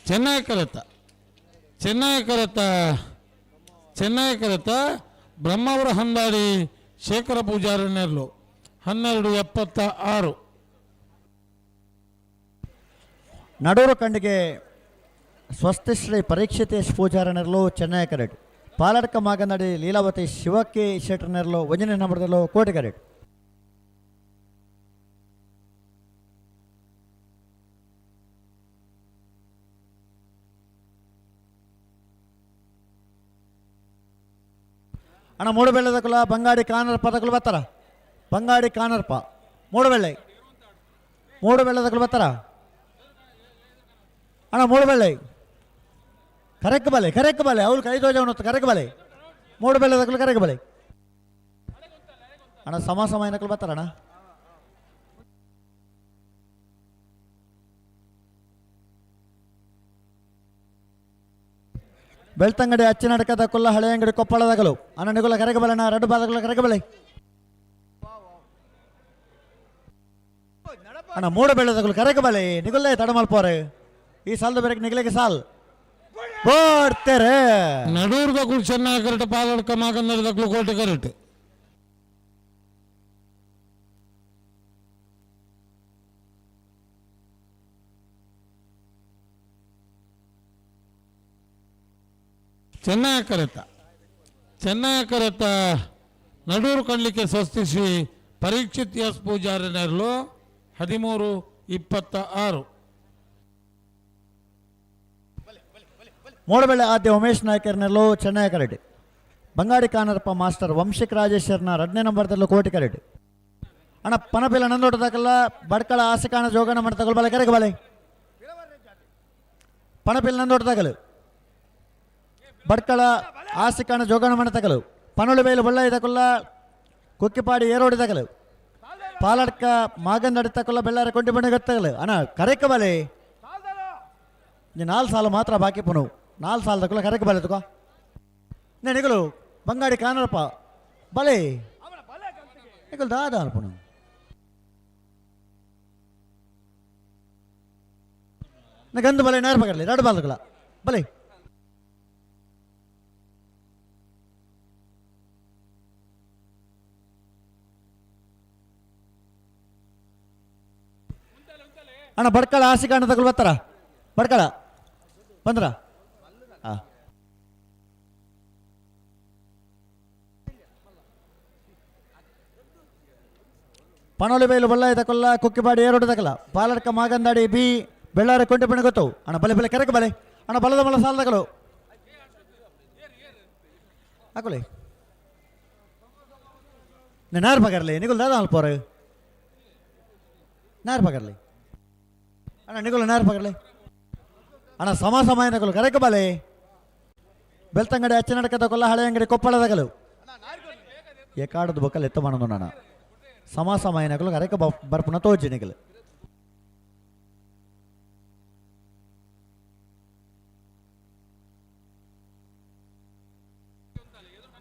ಚೆನ್ನೈ ಕರೆತ ಚೆನ್ನೈ ಕರೆತ ಚೆನ್ನೈ ಕರೆತ ಬ್ರಹ್ಮಾವರ ಹಂದಾಡಿ ಶೇಖರ ಪೂಜಾರಿ ನೆರಳು 12:76. ನಡೂರು ಕಂಡಿಗೆ ಸ್ವಸ್ತಿಶ್ರೀ ಪರೀಕ್ಷಿತೇಶ್ ಪೂಜಾರ ನೆರಳು ಚೆನ್ನೈ ಕರೆಟ್. ಪಾಲಡ್ಕ ಮಾಗನಡಿ ಲೀಲಾವತಿ ಶಿವಕ್ಕೆ ಶೆಟ್ಟರ್ ನೆರಳು ಒಂದನೇ ನಂಬರ್ದಲ್ಲೂ ಕೋಟಿ ಕರೆಟ್. ಅಣ್ಣ ಮೂಡುಬೆಳ್ಳೆದ ಕುಲ ಬಂಗಾಡಿ ಕಾನರ್ಪ ತಕಲು ಬರ್ತಾರ ಬಂಗಾಡಿ ಕಾನರ್ಪ ಮೂಡುಬೆಳ್ಳೆ ಮೂಡುಬೆಳ್ಳೆದ ಕುಲ ಬರ್ತಾರ ಅಣ್ಣ ಮೂಡುಬೆಳ್ಳೆ ಕರೆಕ್ ಬಲೆ ಕರೆಕ್ ಬಲೆ ಅವ್ರು ಕೈ ದೋಜ ಅವನು ಕರೆಕ್ ಬಲೆ ಮೂಡುಬೆಳ್ಳೆದ ಕುಲ ಕರೆಕ್ ಬಲೆ ಅಣ್ಣ ಸಮ ಸಮ ಏನಕ್ಕಲು ಬರ್ತಾರ ಅಣ್ಣ. ಬೆಳ್ತಂಗಡಿ ಅಚ್ಚಿನಡಕದ ಕುಲ್ಲ ಹಳೆಯಂಗಡಿ ಕೊಪ್ಪಳದಗಲು ಅಣ್ಣ ನಿಗುಲ ಕರೆಗೆ ಬಲಣ್ಣ ರಡ್ಡು ಬಾದಗುಲ ಕರೆಗೆ ಬಲೆ ಅಣ್ಣ ಮೂಡ ಬೆಳೆದಗುಲು ಕರೆಗೆ ಬಲೆ ನಿಗುಲ್ಲೇ ತಡಮಲ್ಪೋರೆ ಈ ಸಾಲದ ಬೇರೆ ನಿಗಲಿಗೆ ಸಾಲ್ ಬೋಡ್ತಾರೆ. ನಡೂರ್ದಕ್ಕಲು ಚೆನ್ನೈ ಕರೆಕ್ಟ್ ಪಾಲಡ್ಕ ಮಾಗಂದಕ್ಕಲು ಕೋಟಿ ಕರೆಕ್ಟ್. ಚೆನ್ನೈ ಕರೆತ ಚೆನ್ನೈ ಕರೆತ ನಡೂರು ಕಣ್ಲಿಕ್ಕೆ ಸ್ವಸ್ತಿಸಿ ಪರೀಕ್ಷಿತ್ ಎಸ್ ಪೂಜಾರಿ ನೆರಳು 13:26. ಮೂಡಬೆಳ್ಳೆ ಆದ್ಯ ಉಮೇಶ್ ನಾಯ್ಕರ್ ನೆರಳು ಚೆನ್ನೈ ಕರೆಟ್. ಬಂಗಾಡಿ ಕಾನರಪ್ಪ ಮಾಸ್ಟರ್ ವಂಶಿಕ್ ರಾಜೇಶ್ವರನ ಎರಡನೇ ನಂಬರ್ದಲ್ಲೂ ಕೋಟಿ ಕರೆಟ್. ಅಣ್ಣ ಪನಪಿಲ ನಂದೋಟದಾಕಲ್ಲ ಬಡ್ಕಳ ಆಸೆಕಾಣ ಜೋಗಣ ಮಾಡ್ತಗಲ್ ಬಲೆ ಕರೆಗೆ ಬಲೆ ಪಣಪಿಲ್ ನಂದೋಟದಾಗಲು ಬಡ್ಕಳ ಆಸಿಕಾಣ ಜೋಗಣ ಮಣತಗಲು ಪನೊಳು ಬೇಲು ಬೊಳ್ಳ ಇದಕ್ಕಲ್ಲ ಕುಕ್ಕಿಪಾಡಿ ಏರೋಡಿದಗಲು ಪಾಲಡ್ಕ ಮಾಗಂದಡಿ ತಕೊಲ್ಲ ಬೆಳ್ಳಾರ ಕೊಂಡಿ ಬಣ್ಣ ಗೊತ್ತಗಲು ಅಣ್ಣ ಕರೆಕ ಬಲೆ ನೀ 4 ಸಾಲು ಮಾತ್ರ ಬಾಕಿ ಪುನು 4 ಸಾಲು ತಕೊಲ್ಲ ಕರೆಕ ಬಲೆ ತುಕೋ ನಿಗಲು ಬಂಗಾಡಿ ಕಾನರಪ್ಪ ಬಲೆ ನಿಗಲು ದಾದ ಅನ್ಪುನು ಗಂದು ಬಲೆ ನೇರ ಬಗರ್ಲಿ ಎರಡು ಬಾಲುಗಳ ಬಲೆ ಅಣ್ಣ ಬಡ್ಕಳ ಆಸಿಕಾಣ ತಗೊಳ್ ಬರ್ತಾರ ಬಡ್ಕಳ ಬಂದ್ರ ಹಾಂ ಪಣೋಲಿ ಬೈಲು ಬೊಳ್ಳ ತಕೊಲ್ಲ ಕುಕ್ಕಿಪಾಡಿ ಏರೋಡು ತಕಲ ಪಾಲಡ್ಕ ಮಾಗಂದಾಡಿ ಬಿ ಬೆಳ್ಳಾರ ಕೊಂಟೆ ಪಣೆ ಗೊತ್ತವು ಅಣ್ಣ ಬಲೆ ಬಲೆ ಕರೆಕ ಬಲೆ ಅಣ್ಣ ಬಲದ ಮಲ ಸಾಲ ತಗಲು ಹಾಕೊಲೆ ನಾರ್ ಪಗರ್ಲಿ ನಿಗುಲ್ ದಾದ ಅಲ್ಪೋರು ನಾರ್ ಪಗರ್ಲಿ ಅಣ್ಣ ನಿಗುಲ್ ನಾರ್ ಪಗರ್ಲಿ ಅಣ್ಣ ಸಮ ಸಮಯ ನಕಲು ಕರೆಕ ಬಲೆ ಬೆಳ್ತಂಗಡಿ ಅಚ್ಚನಡಕದ ಕೊಲ್ಲ ಹಳೆ ಅಂಗಡಿ ಕೊಪ್ಪಳದಗಲು ಏಕಾಡದ ಬೊಕ್ಕಲ್ ಎತ್ತ ಮಾಡನು ನಾನು ಸಮ ಸಮಯ ನಕಲು ಕರೆಕ ಬರ್ಪುನ ತೋಜಿ ನಿಗಲು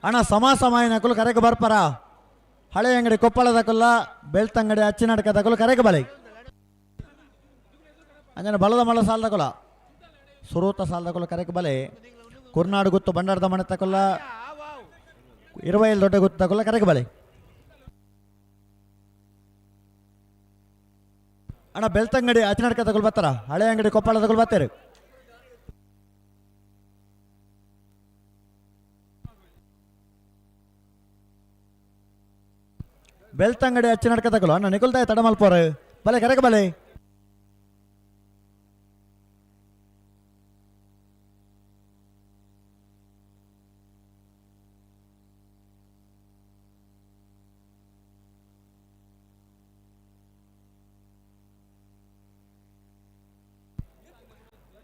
ಅಣ್ಣ ಸಮ ಸಮಯ ನಕಲು ಕರೆಕ ಬರ್ಪರ ಹಳೆ ಅಂಗಡಿ ಕೊಪ್ಪಳದ ಕೊಲ್ಲ ಬೆಳ್ತಂಗಡಿ ಅಚ್ಚಿನಡಕದ ಕೊಲ್ಲ ಕರೆಕ ಬಲೆ ಅಂಜನ ಬಲದ ಮಳ ಸಾಲದ ಕೊಲ ಸುರೂತ ಸಾಲದ ಕೊಲ್ಲ ಕರೆಕ ಬಲೆ ಕುರ್ನಾಡು ಗುತ್ತು ಬಂಡಾರದ ಮನೆ ತಕೊಲ್ಲ ಇರುವೈಲ್ ದೊಡ್ಡ ಗುತ್ತು ತಕೊಲ್ಲ ಕರೆಕ ಬಲೆ ಅಣ್ಣ ಬೆಳ್ತಂಗಡಿ ಅಚ್ಚಿನಡಕ ತಗೊಳ್ ಬರ್ತಾರ ಹಳೆ ಅಂಗಡಿ ಕೊಪ್ಪಳ ತಗೊಳ್ ಬರ್ತಾರೆ ಬೆಳ್ತಂಗಡಿ ಅಚ್ಚಿನಡ್ಕ ತಗೊಳ್ಳೋ ಅಣ್ಣ ನಿಕುಲ್ತಾಯ ತಡ ಮಲ್ಪೋರು ಬಲೆ ಕರೆಕ ಬಲೆ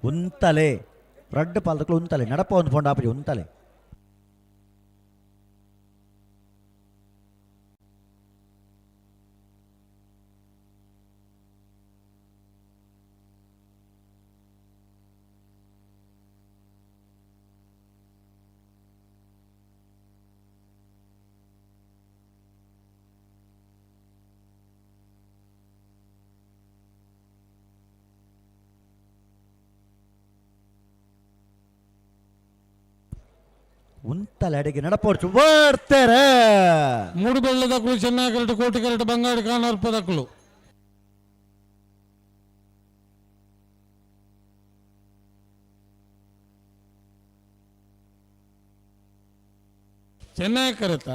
ಉಂತಲೆ ರಡ್ಡು ಪಾಲ್ದಕ್ಲು ಉಂತಲೆ ನಡಪ ಒಂದು ಫೋಂಡ್ ಆಪಜಿ ಉಂತಲೆ ಉಂತಲೆ ಅಡಿಗೆ ನಡಪೋಡ್ಚು ಬರ್ತಾರೆ ಮೂಡು ಬೆಳ್ಳದಕ್ಕಲು ಚೆನ್ನೈ ಕರೆಟ್ ಕೋಟಿ ಕರೆಟ್ ಬಂಗಾಡಿ ಕಾಣರ್ಪದಕ್ಕಲು ಚೆನ್ನೈ ಕರೆತ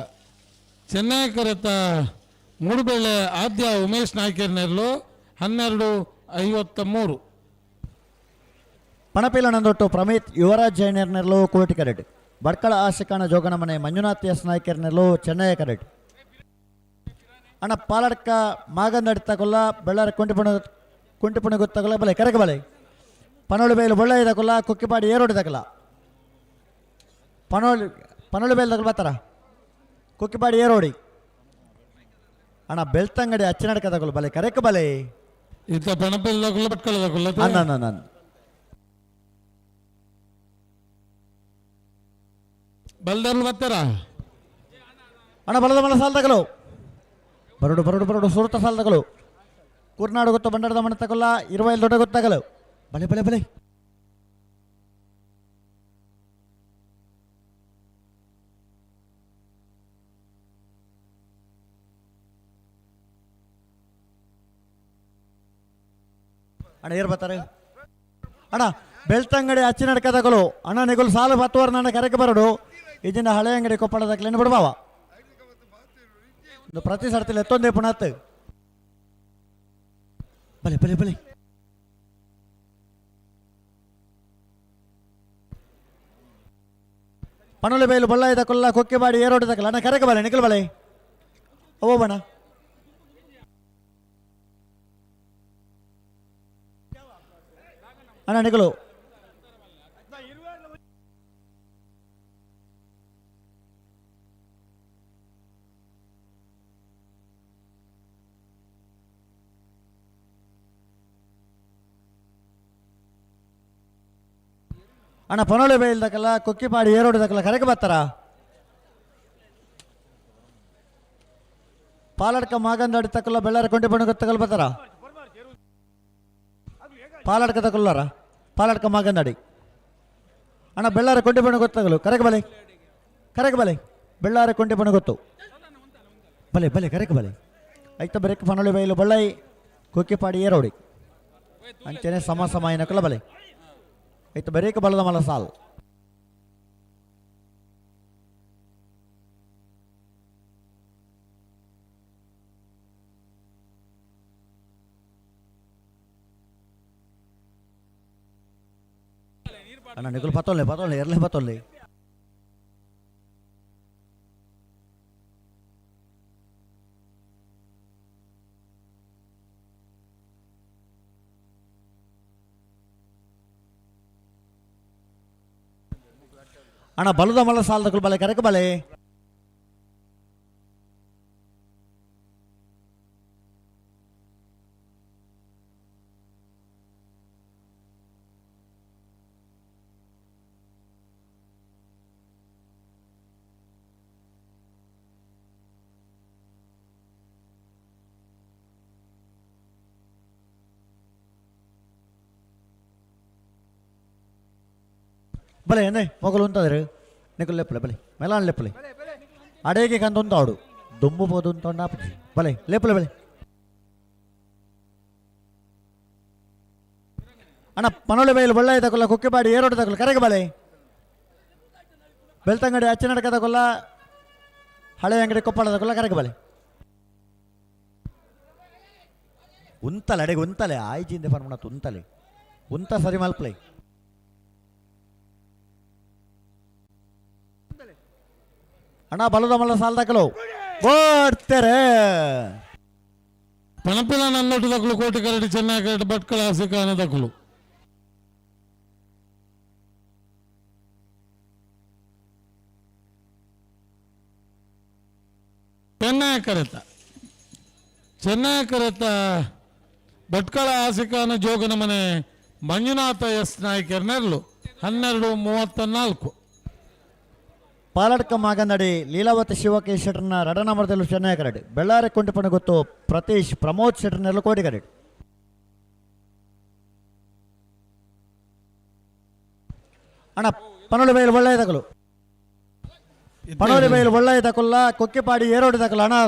ಚೆನ್ನೈ ಕರೆತ ಮೂಡುಬೆಳ್ಳೆ ಆದ್ಯ ಉಮೇಶ್ ನಾಯ್ಕರ್ನೆರ್ಲು 12:53. ಪಣಪಿಲ ನಂದೊಟ್ಟು ಪ್ರಮಿತ್ ಯುವರಾಜ್ ಜೈನರ್ನೆರ್ಲು ಕೋಟಿ ಕರೆಟ್ ಭಟ್ಕಳ ಆಶಿಕಾಣ ಜೋಗನಮನೆ ಮಂಜುನಾಥ್ ಎಸ್ ನಾಯ್ಕರ್ನೆರ್ಲು ಚೆನ್ನಯ್ಯ ಕರೆಟ್ ಅಣ್ಣ ಪಾಲಡ್ಕ ಮಾಗಂದಡಿ ತಗೊಲ್ಲ ಬೆಳ್ಳಾರಿ ಕುಂಟಿಪುಣ ಕುಂಟಿಪುಣ ಗೊತ್ತಗೊಲ್ಲ ಬಲೆ ಕರೆಕ ಬಲೆ ಪನೋಳಿ ಬೈಲು ಬೊಳ್ಳ ತಗೊಲ್ಲ ಕುಕ್ಕಿಪಾಡಿ ಏರೋಡಿ ತಗೊಲ್ಲ ಪನೋಳಿ ಪನೋಳಿ ಬೈಲು ತಗೊಲ್ ಬರ್ತಾರ ಕುಕ್ಕಿಪಾಡಿ ಏರೋಡಿ ಅಣ್ಣ ಬೆಳ್ತಂಗಡಿ ಅಚ್ಚಿನಡ್ಕ ತಗೊಲ್ಲ ಬಲೆ ಕರೆಕ ಬಲೆ ಇತ್ತ ಪಣಪಿಲ್ ತಗೊಲ್ಲ ಭಟ್ಕಳ ತಗೊಲ್ಲ ಅನ್ನ ನಾನು ಬಲ್ದರ್ಲು ಬರ್ತಾರ ಅಣ್ಣ ಬಲದ ಮಲ ಸಾಲ ತಗಲು ಬರಡು ಬರಡು ಬರಡು ಸುರುತ ಸಾಲ ತಗಲು ಕುರ್ನಾಡು ಗೊತ್ತು ಬಂಡಾರದ ಮನೆ ತಗೊಲ್ಲ ಇರುವೈಲ್ ದೊಡ್ಡ ಗೊತ್ತಾಗಲು ಬಲೆ ಬಲೆ ಬಲೆ ಅಣ್ಣ ಏರ್ ಬರ್ತಾರೆ ಅಣ್ಣ ಬೆಳ್ತಂಗಡಿ ಅಚ್ಚಿನಡ್ಕ ತಗಲು ಅಣ್ಣ ನಿಗುಲು ಸಾಲು ಬತ್ತುವರ್ ನನ್ನ ಕರೆಗೆ ಬರಡು ಇದಿನ ಹಳೆ ಅಂಗಡಿ ಕೊಪ್ಪಳದ ಬಿಡುವವ ಪ್ರತಿ ಸರ್ತಿಲ್ ಎತ್ತೊಂದೇ ಪುಣಾತ್ ಬಲೆ ಬಲೆ ಬಲೆ ಪಣೋಲಿ ಬೈಲು ಬೊಳ್ಳ ಕೊಲ್ಲ ಕೊಕ್ಕಿಬಾಡಿ ಏರೋಡಿ ತಕಲ್ಲ ಅಣ್ಣ ಕರೆಕ ಬಲೆ ನಿಖಲ್ ಬಲೆ ಓ ಬಣ್ಣ ಅಣ್ಣ ನಿಖಲು ಅಣ್ಣ ಪನೋಳಿ ಬೈಲ್ದಕ್ಕಲ್ಲ ಕೊಕ್ಕಿಪಾಡಿ ಏರೋಡಿದಕ್ಕಲ್ಲ ಕರೆಗೆ ಬರ್ತಾರ ಪಾಲಡ್ಕ ಮಾಗಂದಾಡಿ ತಕ್ಕಲ್ಲ ಬೆಳ್ಳಾರಿ ಕೊಂಡಿ ಗೊತ್ತಕಲ್ ಬರ್ತಾರ ಪಾಲಡ್ಕ ತಕೊಲ್ಲಾರ ಪಾಲಡ್ಕ ಮಾಗಂದಾಡಿ ಅಣ್ಣ ಬೆಳ್ಳಾರಿ ಕೊಂಡಿ ಬಣ್ಣ ಗೊತ್ತಾಗಲು ಕರೆಗೆ ಬಲೆ ಕರೆಗೆ ಬಲೆ ಬೆಳ್ಳಾರಿ ಕೊಂಡಿ ಬಣ್ಣ ಗೊತ್ತು ಬಲೆ ಬಲೆ ಕರೆಗೆ ಬಲೆ ಐತ ಬರೆಕ್ ಪನೋಳಿ ಬೈಲು ಬಳ್ಳಾಯಿ ಕೊಕ್ಕಿಪಾಡಿ ಏರೋಡಿ ಅಂಚನೆ ಸಮ ಸಮ ಏನಕ್ಕಲ್ಲ ಬಲೆ ಐತ ಬರೇಕ ಬಲದ ಮಲ ಸಾಲ್ ಅಣ್ಣ ನಿಗುಲ್ ಪತ್ತೊಲ್ಲೆ ಪತ್ತೊಲ್ಲೆ ಎರ್ಲೆ ಪತ್ತೊಲ್ಲೆ. ಅಣ್ಣ ಬಲದ ಮಲ್ಲ ಸಾಲದಕುಲು ಬಲೆ ಕರೆಕ್ ಬಲೆ. ಬಲೆ ಎಂದೇ ಮೊಗಲು ಉಂತಾದ್ರು ನಿಕುಲು ಲೆಪ್ಪಲೆ ಬಲೆ ಮೆಲಾನ್ ಲೆಪ್ಪಲೆ ಅಡೇಗೆ ಕಂದು ಉಂತಾಡು ದುಂಬು ಪೋದು ಉಂತೊಂಡು ಆಪುಜಿ ಬಲೆ ಲೆಪ್ಪಲೆ ಬಲೆ. ಅಣ್ಣ ಪನೋಳಿ ಬೈಲು ಬಳ್ಳಾಯಿ ತಕೊಲ್ಲ ಕುಕ್ಕೆಪಾಡಿ ಏರೋಡು ತಕೊಲ್ಲ ಕರೆಗೆ ಬಲೆ. ಬೆಳ್ತಂಗಡಿ ಅಚ್ಚನಡಕ ತಕೊಲ್ಲ ಹಳೆ ಅಂಗಡಿ ಕೊಪ್ಪಳ ತಕೊಲ್ಲ ಕರೆಗೆ ಬಲೆ. ಉಂತಲೆ ಅಡೆಗೆ ಉಂತಲೆ ಆಯ್ಜಿಂದ ಪರ್ಮಣ ಉಂತಲೆ ಉಂತ ಸರಿ ಮಲ್ಪಲೆ. ಅಣ್ಣ ಬಲದ ಮಲ್ಲ ಸಾಲದಕಲು ಓಡ್ತಾರೆ. ಪಣಪಿನ ನನ್ನೊಟ್ಟು ದಕ್ಕಲು ಕೋಟಿ ಕರಡಿ ಚೆನ್ನಾಗಿ ಕರಡಿ ಭಟ್ಕಳ ಹಸಿಕಾನ ದಕ್ಕಲು. ಚೆನ್ನೈ ಕರೆತ ಚೆನ್ನೈ ಕರೆತ ಭಟ್ಕಳ ಆಸಿಕಾನ ಜೋಗನ ಮನೆ ಮಂಜುನಾಥ ಎಸ್ ನಾಯ್ಕರ್ನೆರ್ಲು 12:34. ಪಾಲಡ್ಕ ಮಾಗಂದಡಿ ಲೀಲಾವತಿ ಶಿವಕೇ ಶೆಟ್ಟರ್ನ ರಡನಮರದಲ್ಲೂ ಚೆನ್ನೈ ಕರಡಿ. ಬೆಳ್ಳಾರಿ ಕುಂಟಪಣ ಗೊತ್ತು ಪ್ರತೀಶ್ ಪ್ರಮೋದ್ ಶೆಟ್ಟರ್ನೆಲ್ಲ ಕೋಟಿ ಕರಡಿ. ಅಣ್ಣ ಪನೋಳಿ ಬೈಲು ಒಳ್ಳೆಯ ತಕಲು ಪನೋಳಿ ಬೈಲು ಒಳ್ಳೆಯ ತಕೊಲ್ಲ ಕೊಕ್ಕೆಪಾಡಿ ಏರೋಡಿ ತಕಲು ಅಣ್ಣ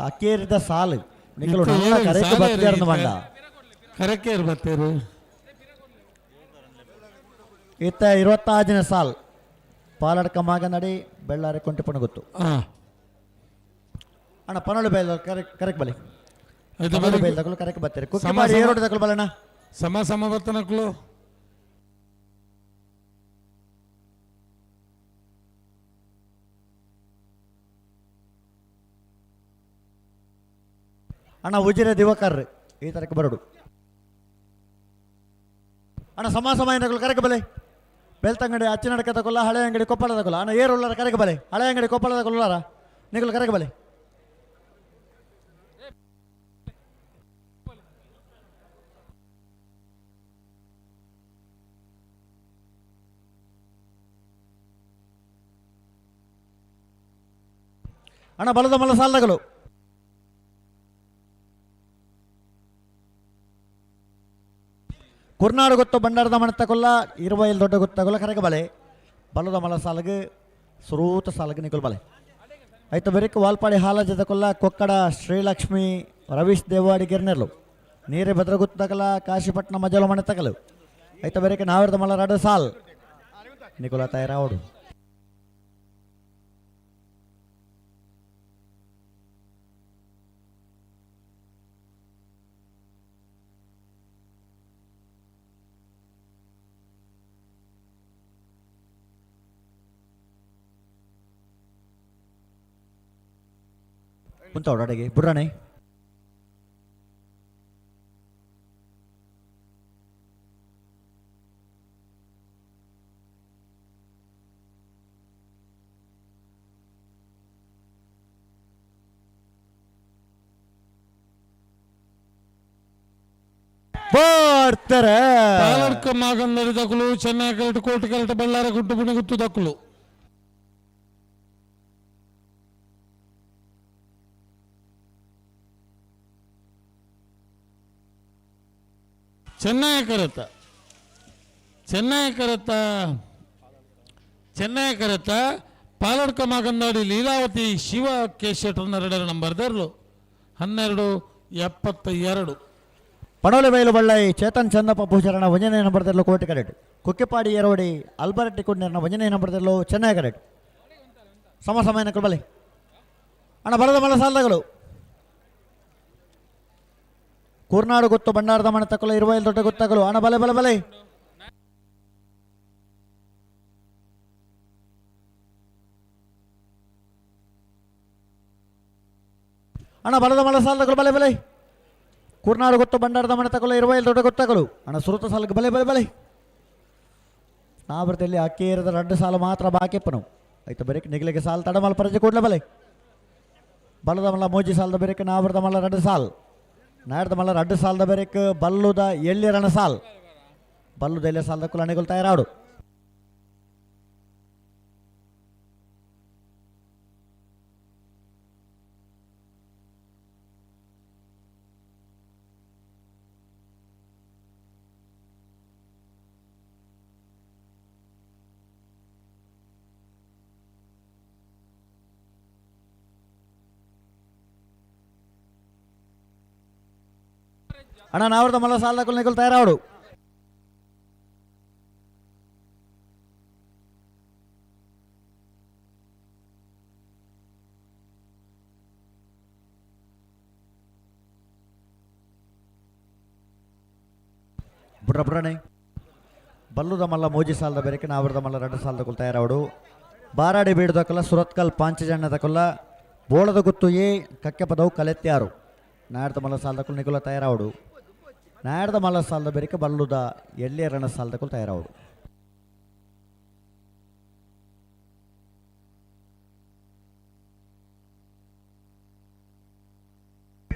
ಅಕ್ಕೇರಿದ ಸಾಲು ನಿಕಲು ನನ್ನ ಕರೆಕ್ಟ್ ಬತ್ತೇರ್ನ ಬಂಡ ಕರೆಕ್ಕೇರು ಬತ್ತೇರು ಇತ್ತ 26ನೇ ಸಾಲ್ ಪಾಲಡ್ಕ ಮಾಗನಡಿ ಬೆಳ್ಳಾರಿ ಕೊಂಟಿಪಣ ಗೊತ್ತು. ಅಣ್ಣ ಪನೋಳಿ ಬೈಲ್ ಕರೆಕ್ಟ್ ಕರೆಕ್ಟ್ ಬಲಿ ಪನೋಳಿ ಬೈಲ್ ತಕಲು ಕರೆಕ್ಟ್ ಬತ್ತೀರಿ. ಕುಕ್ಕೆಪಾಡಿ ಏರೋಡಿ ತಕಲು ಬಲಣ್ಣ ಸಮ ಸಮ ಬತ್ತನಕ್ಲು. ಅಣ್ಣ ಉಜಿರೆ ದಿವಾಕರ್ ಈ ತರಕ್ಕೆ ಬರಡು. ಅಣ್ಣ ಸಮ ಸಮ ಏನಗಳು ಕರೆಕ್ ಬಲೆ. ಬೆಳ್ತಂಗಡಿ ಅಚ್ಚಿನಡಕ ತಕೊಲ್ಲ ಹಳೆ ಅಂಗಡಿ ಕೊಪ್ಪಳ ತಕೊಲ್ಲ ಅಣ್ಣ ಏರುಳ್ಳಾರ ಕರೆಕ್ ಬಲೆ. ಹಳೆ ಅಂಗಡಿ ಕೊಪ್ಪಳ ತಕೊಲ್ಲಾರ ನಿಗಲು ಕರೆಕ್ ಬಲೆ. ಅಣ್ಣ ಬಲದ ಮಲ್ಲ ಸಾಲದಗಳು ಕುರ್ನಾಡು ಗೊತ್ತು ಬಂಡಾರದ ಮಣತ್ತಕೊಲ್ಲ ಇರುವೈಲ್ ದೊಡ್ಡ ಗೊತ್ತಗೊಲ್ಲ ಕರೆಗ ಬಲೆ. ಬಲದ ಮಲ ಸಾಲಗು ಸುರೂತ ಸಾಲಗು ನಿಕುಲ್ ಬಲೆ. ಆಯ್ತು ಬೆರಿಕ್ ವಾಲ್ಪಾಡಿ ಹಾಲಜದಕೊಲ್ಲ ಕೊಕ್ಕಡ ಶ್ರೀಲಕ್ಷ್ಮಿ ರವೀಶ್ ದೇವಾಡಿ ಗಿರ್ನೆರ್ಲು ನೀರೆ ಭದ್ರಗುತ್ತಕಲ ಕಾಶಿಪಟ್ಟಣ ಮಜಲು ಮಣತ್ತಕಲು. ಆಯ್ತು ಬೆರಿಕ್ ನಾವಿರದ ಮಲ ರಡು ಸಾಲ್ ನಿಕುಲ ತಯಾರಾವಡು. ಕುಂತವಡು ಅಡಿಗೆ ಬುಡ್ರಾಣೆ. ಬರ್ತಾರೆ ಪಾಲಡ್ಕ ಮಾಗಂದಡಿ ದಕ್ಕಲು ಚೆನ್ನೈ ಕರೆಟ್ ಕೋಟೆ ಕರೆಟ್ ಬಳ್ಳಾರ ಗುಡ್ಡು ಬುಣಗುತ್ತು ದಕ್ಕಲು. ಚೆನ್ನೈ ಕರೆತ ಚೆನ್ನೈ ಕರೆತ ಚೆನ್ನೈ ಕರೆತ ಪಾಲಡ್ಕ ಮಾಗಂದಾಡಿ ಲೀಲಾವತಿ ಶಿವ ಕೆ ಶೆಟ್ಟರ್ನ ಎರಡರ ನಂಬರ್ ದರ್ಲು 12:72. ಪಣೋಲಿ ಬೈಲು ಬಳ್ಳೈ ಚೇತನ್ ಚಂದಪ್ಪ ಪೂಜಾರಣ ಒಂಜನೇ ನಂಬರ್ದಲ್ಲೂ ಕೋಟೆ ಕರೆಟ್. ಕುಕ್ಕೆಪಾಡಿ ಏರೋಡಿ ಅಲ್ಬರ್ಟ್ ಕುಂಡೇರನ ಒಂಜನೇ ನಂಬರ್ದಲ್ಲೂ ಚೆನ್ನೈ ಕರೆಟ್. ಸಮ ಸಮಯನ ಬಲೆ ಅಣ್ಣ ಬಲದ ಮಲ ಸಾಲದಗಳು ಕೂರ್ನಾಡು ಗೊತ್ತು ಬಂಡಾರದ ಮನೆ ತಕೊಲ್ಲ ಇರುವೈಲ್ ದೊಡ್ಡ ಗೊತ್ತಗಲು ಅಣ್ಣ ಬಲೆ ಬಲೆ ಬಲೆ. ಅಣ್ಣ ಬಲದ ಮಲ ಸಾಲದಗಳು ಬಲೆ ಬಲೆ. ಕೂರ್ನಾಡು ಗೊತ್ತು ಬಂಡಾರದ ಮನೆ ತಕೊಲ್ಲ ಇರುವೈಲ್ ದೊಡ್ಡ ಗೊತ್ತಗಲು ಅಣ್ಣ ಸುರುತ ಸಾಲಕ್ಕೆ ಬಲೆ ಬಲೆ ಬಲೆ. ನಾವೃತ್ತಲ್ಲಿ ಅಕ್ಕೇರದ ರಡ್ಡು ಸಾಲು ಮಾತ್ರ ಬಾಕಿಪ್ಪನು ಆಯ್ತು ಬರೀಕ್ ನಿಗಲಿಗೆ ಸಾಲು ತಡಮಲ್ ಪರಜೆ ಕೂಡಲೇ ಬಲೆ. ಬಲದ ಮಲ್ಲ ಮೋಜಿ ಸಾಲದ ಬೆರಕ್ ನಾವೃತ ಮಲ್ಲ ರಡ್ಡು ಸಾಲ್, ನಾಯರ್ದ ಮಲ್ಲ ರಡ್ಡು ಸಾಲದ ಬೆರಕ್ ಬಲ್ಲುದ ಎಳ್ಳಿರಣ ಸಾಲ್, ಬಲ್ಲುದ ಎಳ್ಳೆ ಸಾಲದ ಕುಲಣಿಗಳು ತಯಾರಾಡು. ಅಣ್ಣ ನಾವರ್ದ ಮಲ್ಲ ಸಾಲದ ಕುಲಣಿಗಳು ತಯಾರಾಡು. ಬುಡ್ರ ಬುಡ್ರನೆ ಬಲ್ಲುದ ಮಲ್ಲ ಮೋಜಿ ಸಾಲದ ಬೆರಕೆ ನಾವರ್ದ ಮಲ್ಲ ರಡ್ಡು ಸಾಲದ ಕುಲ್ ತಯಾರಾಡು. ಬಾರಾಡಿ ಬೀಡ್ದಕ್ಕಲ್ಲ ಸುರತ್ಕಲ್ ಪಾಂಚಜನ್ಯದಕೊಲ್ಲ ಬೋಳದ ಗುತ್ತು ಎ ಕಕ್ಕೆ ಪದವು ಕಲೆತ್ಯಾರು. ನಾಯರ್ದ ಮಲ್ಲ ಸಾಲದ ಕುಲ್ ನಿಗುಲ ತಯಾರಾವಡು. ನಾಯರ್ದ ಮಲ್ಲ ಸಾಲದ ಬೆರಕೆ ಬಲ್ಲುದ ಎಳ್ಳಿಯರಣ ಸಾಲದ ಕುಲ್ ತಯಾರಾವಡು.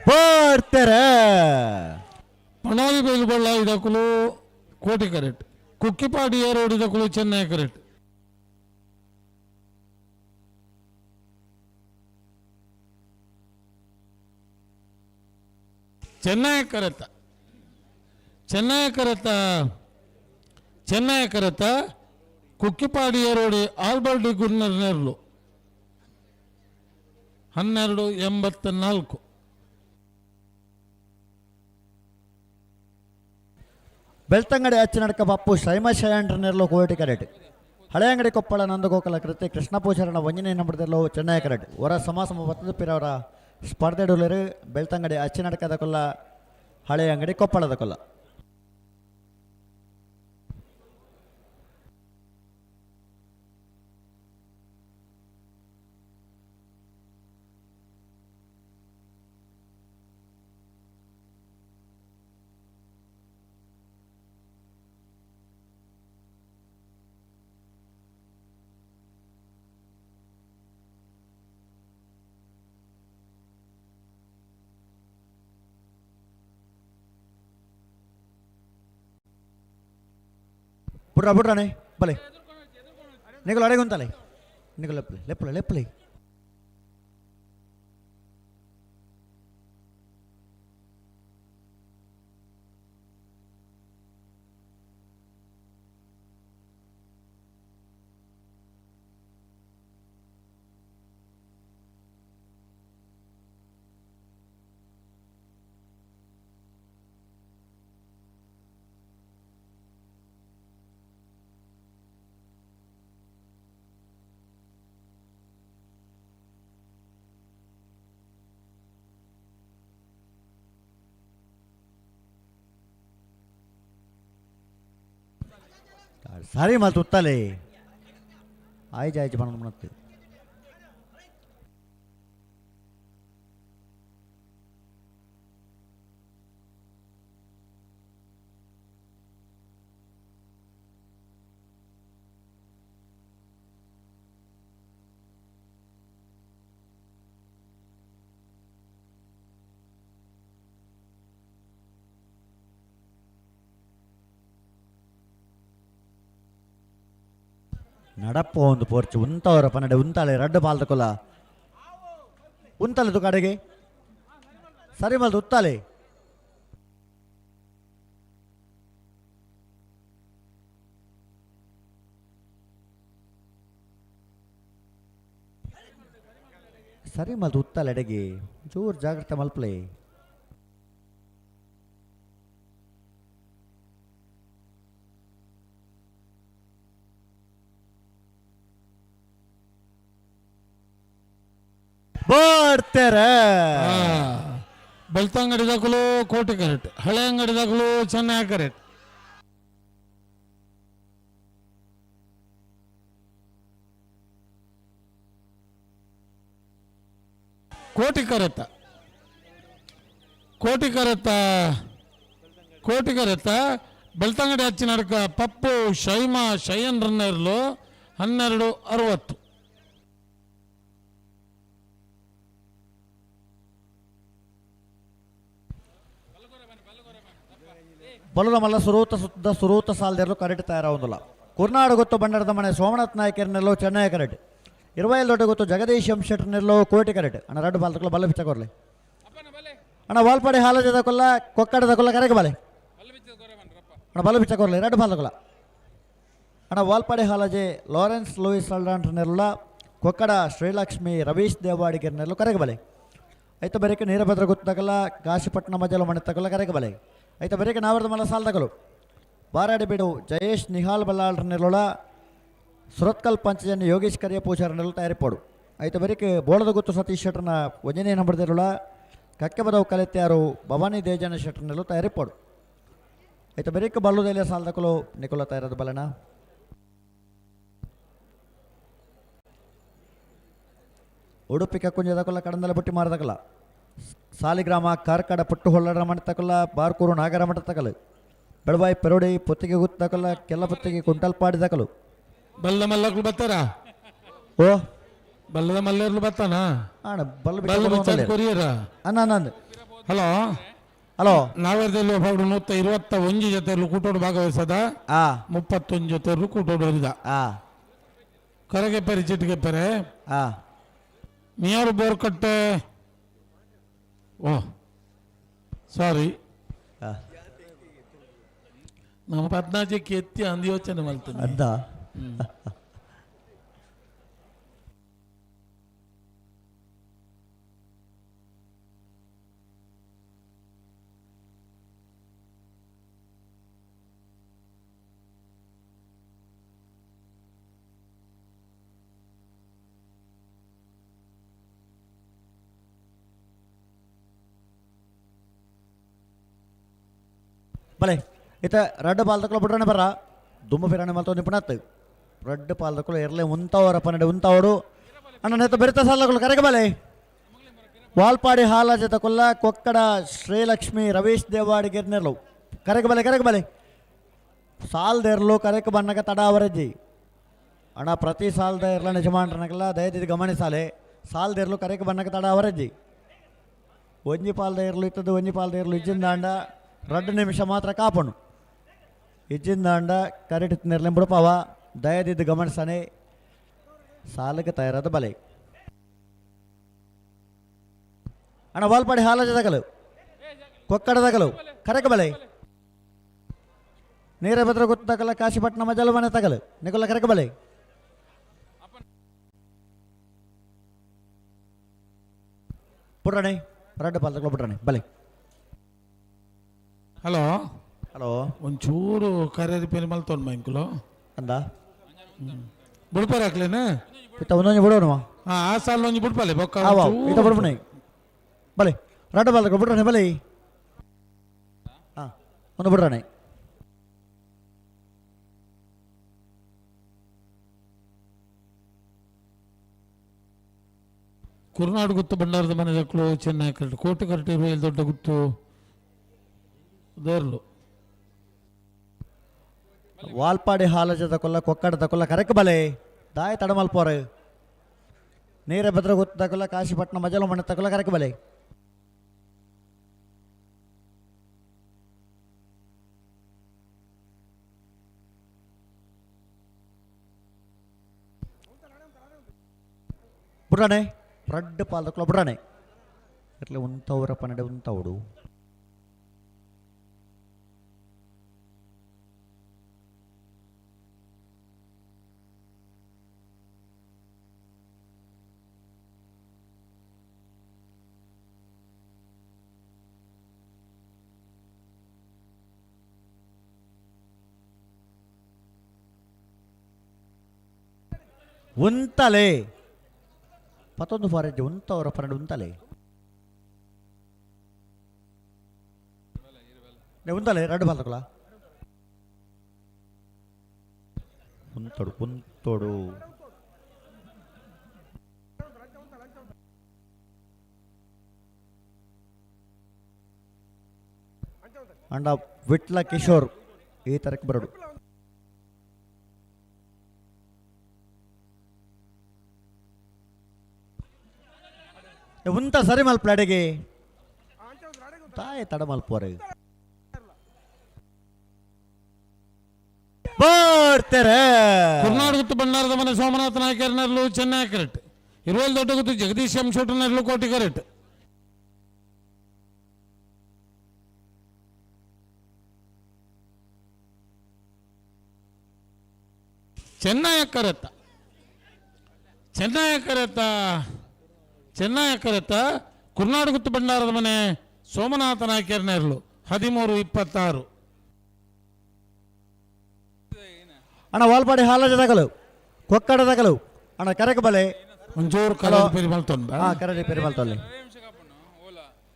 ಬರ್ತಾರೆ ಪಣಾಲಿ ಬೈಲು ಇದಕ್ಕಲು ಕೋಟಿ ಕರೆಕ್ಟ್, ಕುಕ್ಕಿಪಾಡಿ ಏರೋಡ್ ಇದಕ್ಕಲು ಚೆನ್ನೈ ಕರೆಕ್ಟ್. ಚೆನ್ನೈ ಕರೆತ, ಚೆನ್ನೈ ಕರೆತ, ಚೆನ್ನೈ ಕರೆತ ಕುಕ್ಕಿಪಾಡಿ ಏರೋಡಿ ಆಲ್ಬರ್ಟ್ ಗುರ್ನರ್ ನೆರಳು 12.84. ಬೆಳ್ತಂಗಡಿ ಅಚ್ಚಿನಡ್ಕ ಬಪ್ಪು ಶೈಮ ಶಯಾಂಡ್ರ ನೆರಳು ಕೋಟಿ ಕರೆಟ್. ಹಳೆಯಂಗಡಿ ಕೊಪ್ಪಳ ನಂದಗೋಕಲ ಕೃತಿ ಕೃಷ್ಣ ಪೂಜಾರನ ವಂಜನೆ ನಂಬರ್ದಲ್ಲೋ ಚೆನ್ನೈ ಕರೆಟ್. ಹೊರ ಸಮಾಸಮ ಬತ್ತದ ಪಿರವರ ಸ್ಪರ್ಧೆಡುಲರು ಬೆಳ್ತಂಗಡಿ ಅಚ್ಚಿನಡ್ಕದ ಕೊಲ್ಲ ಹಳೆಯಂಗಡಿ ಕೊಪ್ಪಳದ ಕೊಲ್ಲ. ಬುಡ್ರ ಬುಡ್ರಾನೆ ಬಲೆ ನಿಗಲು ಅಡೆಗುಂತಲೆ ನಿಗಲು ಲೆಪ್ಪಲೆ ಲೆಪ್ಪಲೆ ಲೆಪ್ಪಲೆ. ಸಾರಿ ಮಾತು ಉತ್ತಲೆ ಆಯ್ತು ಆಯ್ತು ಬಣ್ಣ ಮನತ್ತೆ. ನಡಪ್ಪ ಒಂದು ಪೋರ್ಚು ಉಂತವರ ಪನ್ನಡೆ ಉಂತಾಳೆ ರಡ್ಡು ಪಾಲ್ದಕೊಲ್ಲ ಉಂತಲೆ ತುಕಾಡೆಗೆ ಸರಿ ಮಲ್ದು ಉತ್ತಾಲೆ. ಸರಿ ಮಲ್ದು ಉತ್ತಾಲೆ ಅಡೆಗೆ ಜೋರು ಜಾಗ್ರತೆ ಮಲ್ಪಲೆ. ಬರ್ತಾರೆ ಬೆಳ್ತಂಗಡಿ ದಾಖಲು ಕೋಟೆ ಕರೆಕ್ಟ್, ಹಳೆ ಅಂಗಡಿ ದಾಖಲು ಚೆನ್ನೈ ಕರೆಕ್ಟ್. ಕೋಟಿ ಕರೆತ, ಕೋಟಿ ಕರೆತ, ಕೋಟಿ ಕರೆತ ಬೆಳ್ತಂಗಡಿ ಅಚ್ಚಿನಡ್ಕ ಪಪ್ಪು ಶೈಮಾ ಶಯನ್ ರನ್ನರ್ಲು 12:60. ಬಲದ ಮಲ್ಲ ಸುರೂತ ಸುತ್ತ ಸುರೂತ ಸಾಲದೆರಲು ಕರೆಟ್ ತಯಾರಾವುದಿಲ್ಲ. ಕುರ್ನಾಡು ಗೊತ್ತು ಬಂಡಾರದ ಮನೆ ಸೋಮನಾಥ್ ನಾಯಕರ್ನೆಲ್ಲೋ ಚೆನ್ನೈ ಕರೆಟ್. ಇರುವೈಲ್ ದೊಡ್ಡ ಗೊತ್ತು ಜಗದೀಶ್ ಎಂ ಶೆಟ್ಟರ್ನೆಲ್ಲೋ ಕೋಟಿ ಕರೆಟ್. ಅಣ್ಣ ರಡ್ಡು ಬಾಲ್ತಕೊಲ್ಲ ಬಲ್ಲ ಬಿಚ್ಚಕೋರ್ಲಿ. ಅಣ್ಣ ವಾಲ್ಪಾಡಿ ಹಾಲಜದ ಕೊಲ್ಲ ಕೊಕ್ಕಡದ ಕೊಲ್ಲ ಕರೆಗೆ ಬಾಲೆ. ಅಣ್ಣ ಬಲ್ಲ ಬಿಚ್ಚಕೋರ್ಲಿ ರಡ್ಡು ಬಾಲ್ತಕೊಲ್ಲ. ಅಣ್ಣ ವಾಲ್ಪಾಡಿ ಹಾಲಜೆ ಲಾರೆನ್ಸ್ ಲೂಯಿಸ್ ಅಲ್ಡಾಂಟ್ರನೆಲ್ಲ ಕೊಕ್ಕಡ ಶ್ರೀಲಕ್ಷ್ಮಿ ರವೀಶ್ ದೇವಾಡಿಗರ್ನೆಲ್ಲೋ ಕರೆಗೆ ಬಲೆ. ಐತ ಬರೀಕೆ ನೀರಭದ್ರ ಗೊತ್ತಕಲ್ಲ ಕಾಶಿಪಟ್ಟಣ ಮಜಲು ಮನೆ ತಗೊಲ್ಲ ಕರೆಗೆ ಬಲೆ. ಐತ ಬರೀಕೆ ನಾವರದ ಮಲ್ಲ ಸಾಲದಗಲು ಬಾರಾಡಿ ಬೀಡು ಜಯೇಶ್ ನಿಹಾಲ್ ಬಲ್ಲಾಳ್ರನೆಲ್ಲೊಳ ಸುರತ್ಕಲ್ ಪಂಚಜನ್ ಯೋಗೇಶ್ ಕರಿಯ ಪೂಜಾರನೆಲ್ಲ ತಯಾರಿಪೋಡು. ಐತ ಬರೀಕೆ ಬೋಳದ ಗುತ್ತು ಸತೀಶ್ ಶೆಟ್ಟರ್ನ ಒಂಜನೇ ನಂಬರ್ದಿರುಳ ಕಕ್ಕೆಬದವು ಕಲಿತ್ಯಾರು ಭವಾನಿ ದೇಜನ ಶೆಟ್ಟರ್ನೆಲ್ಲ ತಯಾರಿಪೋಡು. ಐತ ಬರೀಕೆ ಬಲ್ಲುದೆಲೆ ಸಾಲದಕಲು ನಿಕೋಲ ತಯಾರದ ಬಲನ. ಉಡುಪಿ ಕಕ್ಕುಂಜದಕೊಲ್ಲ ಕಡಂದಲ ಬುಟ್ಟಿ ಮಾರದಕಲ್ಲ ಸಾಲಿಗ್ರಾಮ ಕಾರ್ಕಡ ಪುಟ್ಟು ಹೊಳ್ಳರ ಮಠ ಬಾರ್ಕೂರು ನಾಗರ ಮಠ ತಕಲು ಬೆಳವಾಯಿ ಪೆರೋಡಿ ಪೊತ್ತಿಗೆ ಗುತ್ತಕಲ್ಲ ಕೆಲ್ಲ ಪೊತ್ತಿಗೆ ಕುಂಟಲ್ಪಾಡಿ ದಕಲು. ಬಲ್ಲ ಮಲ್ಲಕ್ಲು ಬರ್ತಾರ? ಓ ಬಲ್ಲದ ಮಲ್ಲರ್ಲು ಬರ್ತಾನ? ಅಣ್ಣ ಬಲ್ಲ ಬಲ್ಲ ಕೊರಿಯರ ಅಣ್ಣ ನಂದು. ಹಲೋ ಹಲೋ ನಾವರದಲ್ಲಿ ಒಬ್ಬ 121 ಜೊತೆ ಕೂಟೋಡು ಭಾಗವಹಿಸದ 31 ಜೊತೆ ಕೂಟೋಡು ಹರಿದ ಕರಗೆ ಪೆರೆ ಚಿಟಿಗೆ ಪೆರೆ ಮಿಯಾರು ಬೋರ್ಕಟ್ಟೆ. ಓ ಸಾರಿ ನಮ್ಮ ಪದ್ನಾಜಕ್ಕೆ ಎತ್ತಿ ಅಂದು ಯೋಚನೆ ಮಾಡ್ತೇನೆ ಅದ್ದ. ಬಲೆ ಇತ ರಡ್ಡು ಪಾಲ್ದಕ್ಕಲು ಬಿಡ್ರಣ ಬರ್ರ ದುಮ್ಮ ಫಿರಾಣಿ ಮಲ್ತೋ ನಿಪುಣತ್ ರಡ್ಡು ಪಾಲ್ದಕ್ಕಲು ಎರ್ಲೆ ಉಂತವರ ಪನ್ನಡೆ ಉಂತವಡು ಅಣ್ಣ ನೇತ ಬೆರಿತ ಸಾಲಗಳು ಕರೆಗೆ ಬಲೆ. ವಾಲ್ಪಾಡಿ ಹಾಲ ಜೊತೆ ಕೊಕ್ಕಡ ಶ್ರೀಲಕ್ಷ್ಮಿ ರವೀಶ್ ದೇವಾಡಿಗೆರ್ನೆರ್ಲು ಕರೆಗೆ ಬಲೆ ಕರೆಗೆ ಬಲೆ. ಸಾಲದೇರ್ಲು ಕರೆಕ್ ಬನ್ನಕ ತಡ ಅವರಜ್ಜಿ ಅಣ್ಣ ಪ್ರತಿ ಸಾಲದ ಇರ್ಲ ನಿಜಮಾನ್ರನಕಲ್ಲ ದಯದಿದ್ದು ಗಮನಿಸಾಲೆ ಸಾಲದೇರ್ಲು ಕರೆಕ್ ಬನ್ನಕ ತಡ ಅವರಜ್ಜಿ ಒಂಜಿ ಪಾಲ್ದ ಇರ್ಲು ಇತ್ತದ್ದು ಒಂಜಿ ಪಾಲ್ದ ಇರ್ಲು ಇಜ್ಜಿಂದಾಂಡ 2 ನಿಮಿಷ ಮಾತ್ರ ಕಾಪಣು ಇಜ್ಜಿಂದಾಂಡ ಕರೆಟ್ ನೆರ್ಲೆಂಬುಡಪಾವ ದಯದಿದ್ದು ಗಮನಿಸನೆ ಸಾಲಕ್ಕೆ ತಯಾರಾದ ಬಲೆ. ಅಣ್ಣ ವಾಲ್ಪಾಡಿ ಹಾಲಜ ತಗಲು ಕೊಕ್ಕಡ ತಗಲು ಕರೆಕ ಬಲೆ. ನೀರಭದ್ರ ಗೊತ್ತಕಲ್ಲ ಕಾಶಿಪಟ್ಟಣ ಮಜಲು ಮನೆ ತಗಲು ನಿಕೊಲ್ಲ ಕರೆಕ ಬಲೆ. ಪುಟ್ರಣೆ ರಡ್ಡು ಪಾಲ್ ತಗಲು ಪುಟ್ರಣೆ ಬಲೆ. ಹಲೋ ಹಲೋ ಒಂಚೂರು ಕರೆ ರಿಪೇರಿ ಮಲ್ತೋನ್ ಮೈಂಕುಲು ಅಂದ ಬುಡ್ಪಾರ ಹಾಕ್ಲೇನ? ಇತ್ತ ಒಂದೊಂದು ಬಿಡೋಣ. ಹಾಂ ಆ ಸಾಲ ಒಂಜಿ ಬುಡ್ಪಾಲೆ ಬೊಕ್ಕ ಇತ್ತ ಬುಡ್ಪಣೆ ಬಲೆ ರಡ್ಡು ಬಾಲ್ ಬಿಡ್ರಣೆ ಬಲೆ. ಹಾಂ ಒಂದು ಬಿಡ್ರಣೆ. ಕುರ್ನಾಡು ಗುತ್ತು ಭಂಡಾರದ ಮನೆ ದಕ್ಕಲು ಚೆನ್ನೈ ಕರೆಕ್ಟ್ ಕೋಟೆ ಕರೆಕ್ಟ್ ಇರುವ ಇಲ್ಲಿ ದೊಡ್ಡ ಗುತ್ತು ದೇರ್ಲು ವಾಲ್ಪಾಡಿ ಹಾಲಜದ ಕೊಲ್ಲ ಕೊಕ್ಕಡದ ಕೊಲ್ಲ ಕರೆಕ್ ಬಲೆ ದಾಯ ತಡಮಲ್ಪೋರು ನೀರ ಭದ್ರ ಗುತ್ತದ ಕೊಲ್ಲ ಕಾಶಿಪಟ್ಟಣ ಮಜಲು ಮಣ್ಣ ತಕೊಲ್ಲ ಕರೆಕ್ ಬಲೆ. ಬುಡ್ರಾಣೆ ರಡ್ಡು ಪಾಲ್ದಕ್ಲ ಬುಡ್ರಾಣೆ ಇಟ್ಲೆ ಉಂತವರ ಪನ್ನಡೆ ಉಂತವಡು. ಉಂತಲೆ ಪತ್ತೊಂದು ಫಾರೆಜ್ ಉಂತವರ ಪನ್ನಡೆ ಉಂತಲೆ ಉಂತಲೆ ರಡ್ಡು ಬಾಲ್ತಕೊಲ ಉಂತೋಡು ಉಂತೋಡು. ಅಂಡ ವಿಟ್ಲ ಕಿಶೋರ್ ಈ ತರಕ್ ಬರಡು. ಉಂತ ಸರಿ ಮಲ್ಪಲಾಡಿಗೆ ತಾಯಿ ತಡ ಮಲ್ಪೋರೆ ಬರ್ತಾರೆ. ಕುರ್ನಾಡ್ ಗುತ್ತು ಬಂಡಾರದ ಮನೆ ಸೋಮನಾಥ ನಾಯಕರನರ್ಲು ಚೆನ್ನೈ ಕರೆಕ್ಟ್. ಇರುವಲ್ ದೊಡ್ಡ ಗುತ್ತು ಜಗದೀಶ್ ಎಂ ಶೆಟ್ಟರ್ನರ್ಲು ಕೋಟಿ ಕರೆಕ್ಟ್. ಚೆನ್ನೈ ಕರೆತ್ತ ಚೆನ್ನೈ ಕರೆತ್ತ ಚೆನ್ನೈ ಕರೆತ್ತ ಕುರ್ನಾಡ್ ಗುತ್ತು ಬಂಡಾರದ ಮನೆ ಸೋಮನಾಥ ನಾಯಕರನೇರ್ಲು 13-26. ಅಣ್ಣ ವಾಲ್ಪಾಡಿ ಹಾಲಜ ತಗಲು ಕೊಕ್ಕಡ ತಗಲು ಅಣ್ಣ ಕರೆಕ್ ಬಲೆ ಒಂಚೂರು ಕರೆ ರಿಪೇರಿ ಮಲ್ತೊಂದು ಹಾ ಕರೆ ರಿಪೇರಿ ಮಲ್ತೊಲ್ಲಿ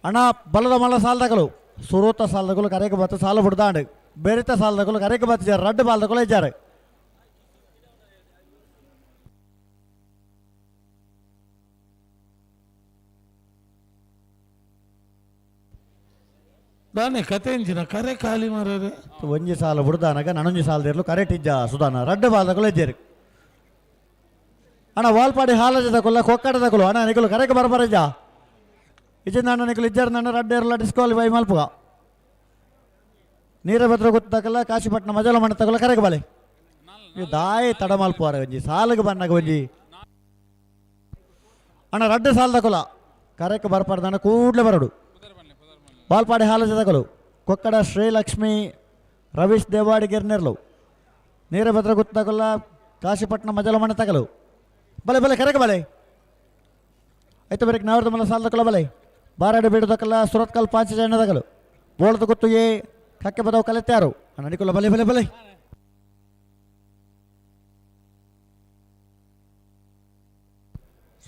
ಅಣ್ಣ ಬಲದ ಮಲ್ಲ ಸಾಲ ತಗಲು ಸುರೂತ ಸಾಲ ತಗಲು ಕರೆಕ್ ಬತ್ತು ಸಾಲ ಬಿಡ್ದಾಂಡು ಬೇರಿತ ಸಾಲ ತಗಲು ಕರೆಕ್ ಬತ್ತು ರಡ್ಡು ಬಾಲ್ ತಗಲು ಇದ್ದಾರೆ. ದಾನೆ ಕತೆ ಇಂಚಿನ ಕರೆ ಖಾಲಿ ಮಾರರೆ ಒಂಜಿ ಸಾಲ ಬುಡ್ದಾನಗ ನನೊಂಜಿ ಸಾಲದಿರ್ಲು ಕರೆಕ್ಟ್ ಇಜ್ಜ ಸುಧಾನ ರಡ್ಡು ಬಾಲ್ ಇಜ್ಜೇರು. ಅಣ್ಣ ವಾಲ್ಪಾಡಿ ಹಾಲಜ ತಕೊಲ್ಲ ಕೊಕ್ಕಡ ತಕೊಲು ಅಣ್ಣ ನಿಕಲು ಕರೆಕ್ ಬರಬರಜ್ಜ ಇಜ್ಜಿಂದ ಅಣ್ಣ ನಿಕಲು ಇಜ್ಜಾರ ನನ್ನ ರಡ್ಡು ಇರಲ್ಲ ಡಿಸ್ಕ್ವಾಲಿಫೈ ಮಲ್ಪುಗ ನೀರ ಭದ್ರ ಗೊತ್ತಾಕಲ್ಲ ಕಾಶಿಪಟ್ಟಣ ಮಜಲ ಮಣ್ಣ ತಗೊಲ್ಲ ಕರೆಕ್ ಬಲೆ ದಾಯಿ ತಡ ಮಲ್ಪುವಾರ ಒಂಜಿ ಸಾಲಗೆ ಬನ್ನಗ ಒಂಜಿ ಅಣ್ಣ ರಡ್ಡು ಸಾಲ ತಕೊಲ್ಲ ಕರೆಕ್ ಬರ್ಪಾರ್ದ ಅಣ್ಣ ಕೂಡ್ಲೆ ಬರಡು. ವಾಲ್ಪಾಡಿ ಹಾಲಜ ತಗಲು ಕೊಕ್ಕಡ ಶ್ರೀಲಕ್ಷ್ಮಿ ರವೀಶ್ ದೇವಾಡಿ ಗಿರ್ನೆರ್ಲು ನೀರಭದ್ರ ಗುತ್ತಗಲ್ಲ ಕಾಶಿಪಟ್ಟಣ ಮಜಲ ಮಣ್ಣ ತಗಲು ಬಲೆ ಬಲೆ ಕರೆಕ ಬಲೆ ಆಯ್ತು ಬರೀಕ್ ನಾವರ್ದ ಮಲ್ಲ ಸಾಲ ತಗೊಲ್ಲ ಬಲೆ ಬಾರಾಡಿ ಬೀಡದಕ್ಕಲ್ಲ ಸುರತ್ಕಲ್ ಪಾಂಚ ಜನ ತಗಲು ಬೋಳದ ಗೊತ್ತು ಏ ಕಕ್ಕೆ ಬದವು ಕಲೆತ್ಯಾರು ನಡಿಕೊಲ್ಲ ಬಲೆ ಬಲೆ ಬಲೆ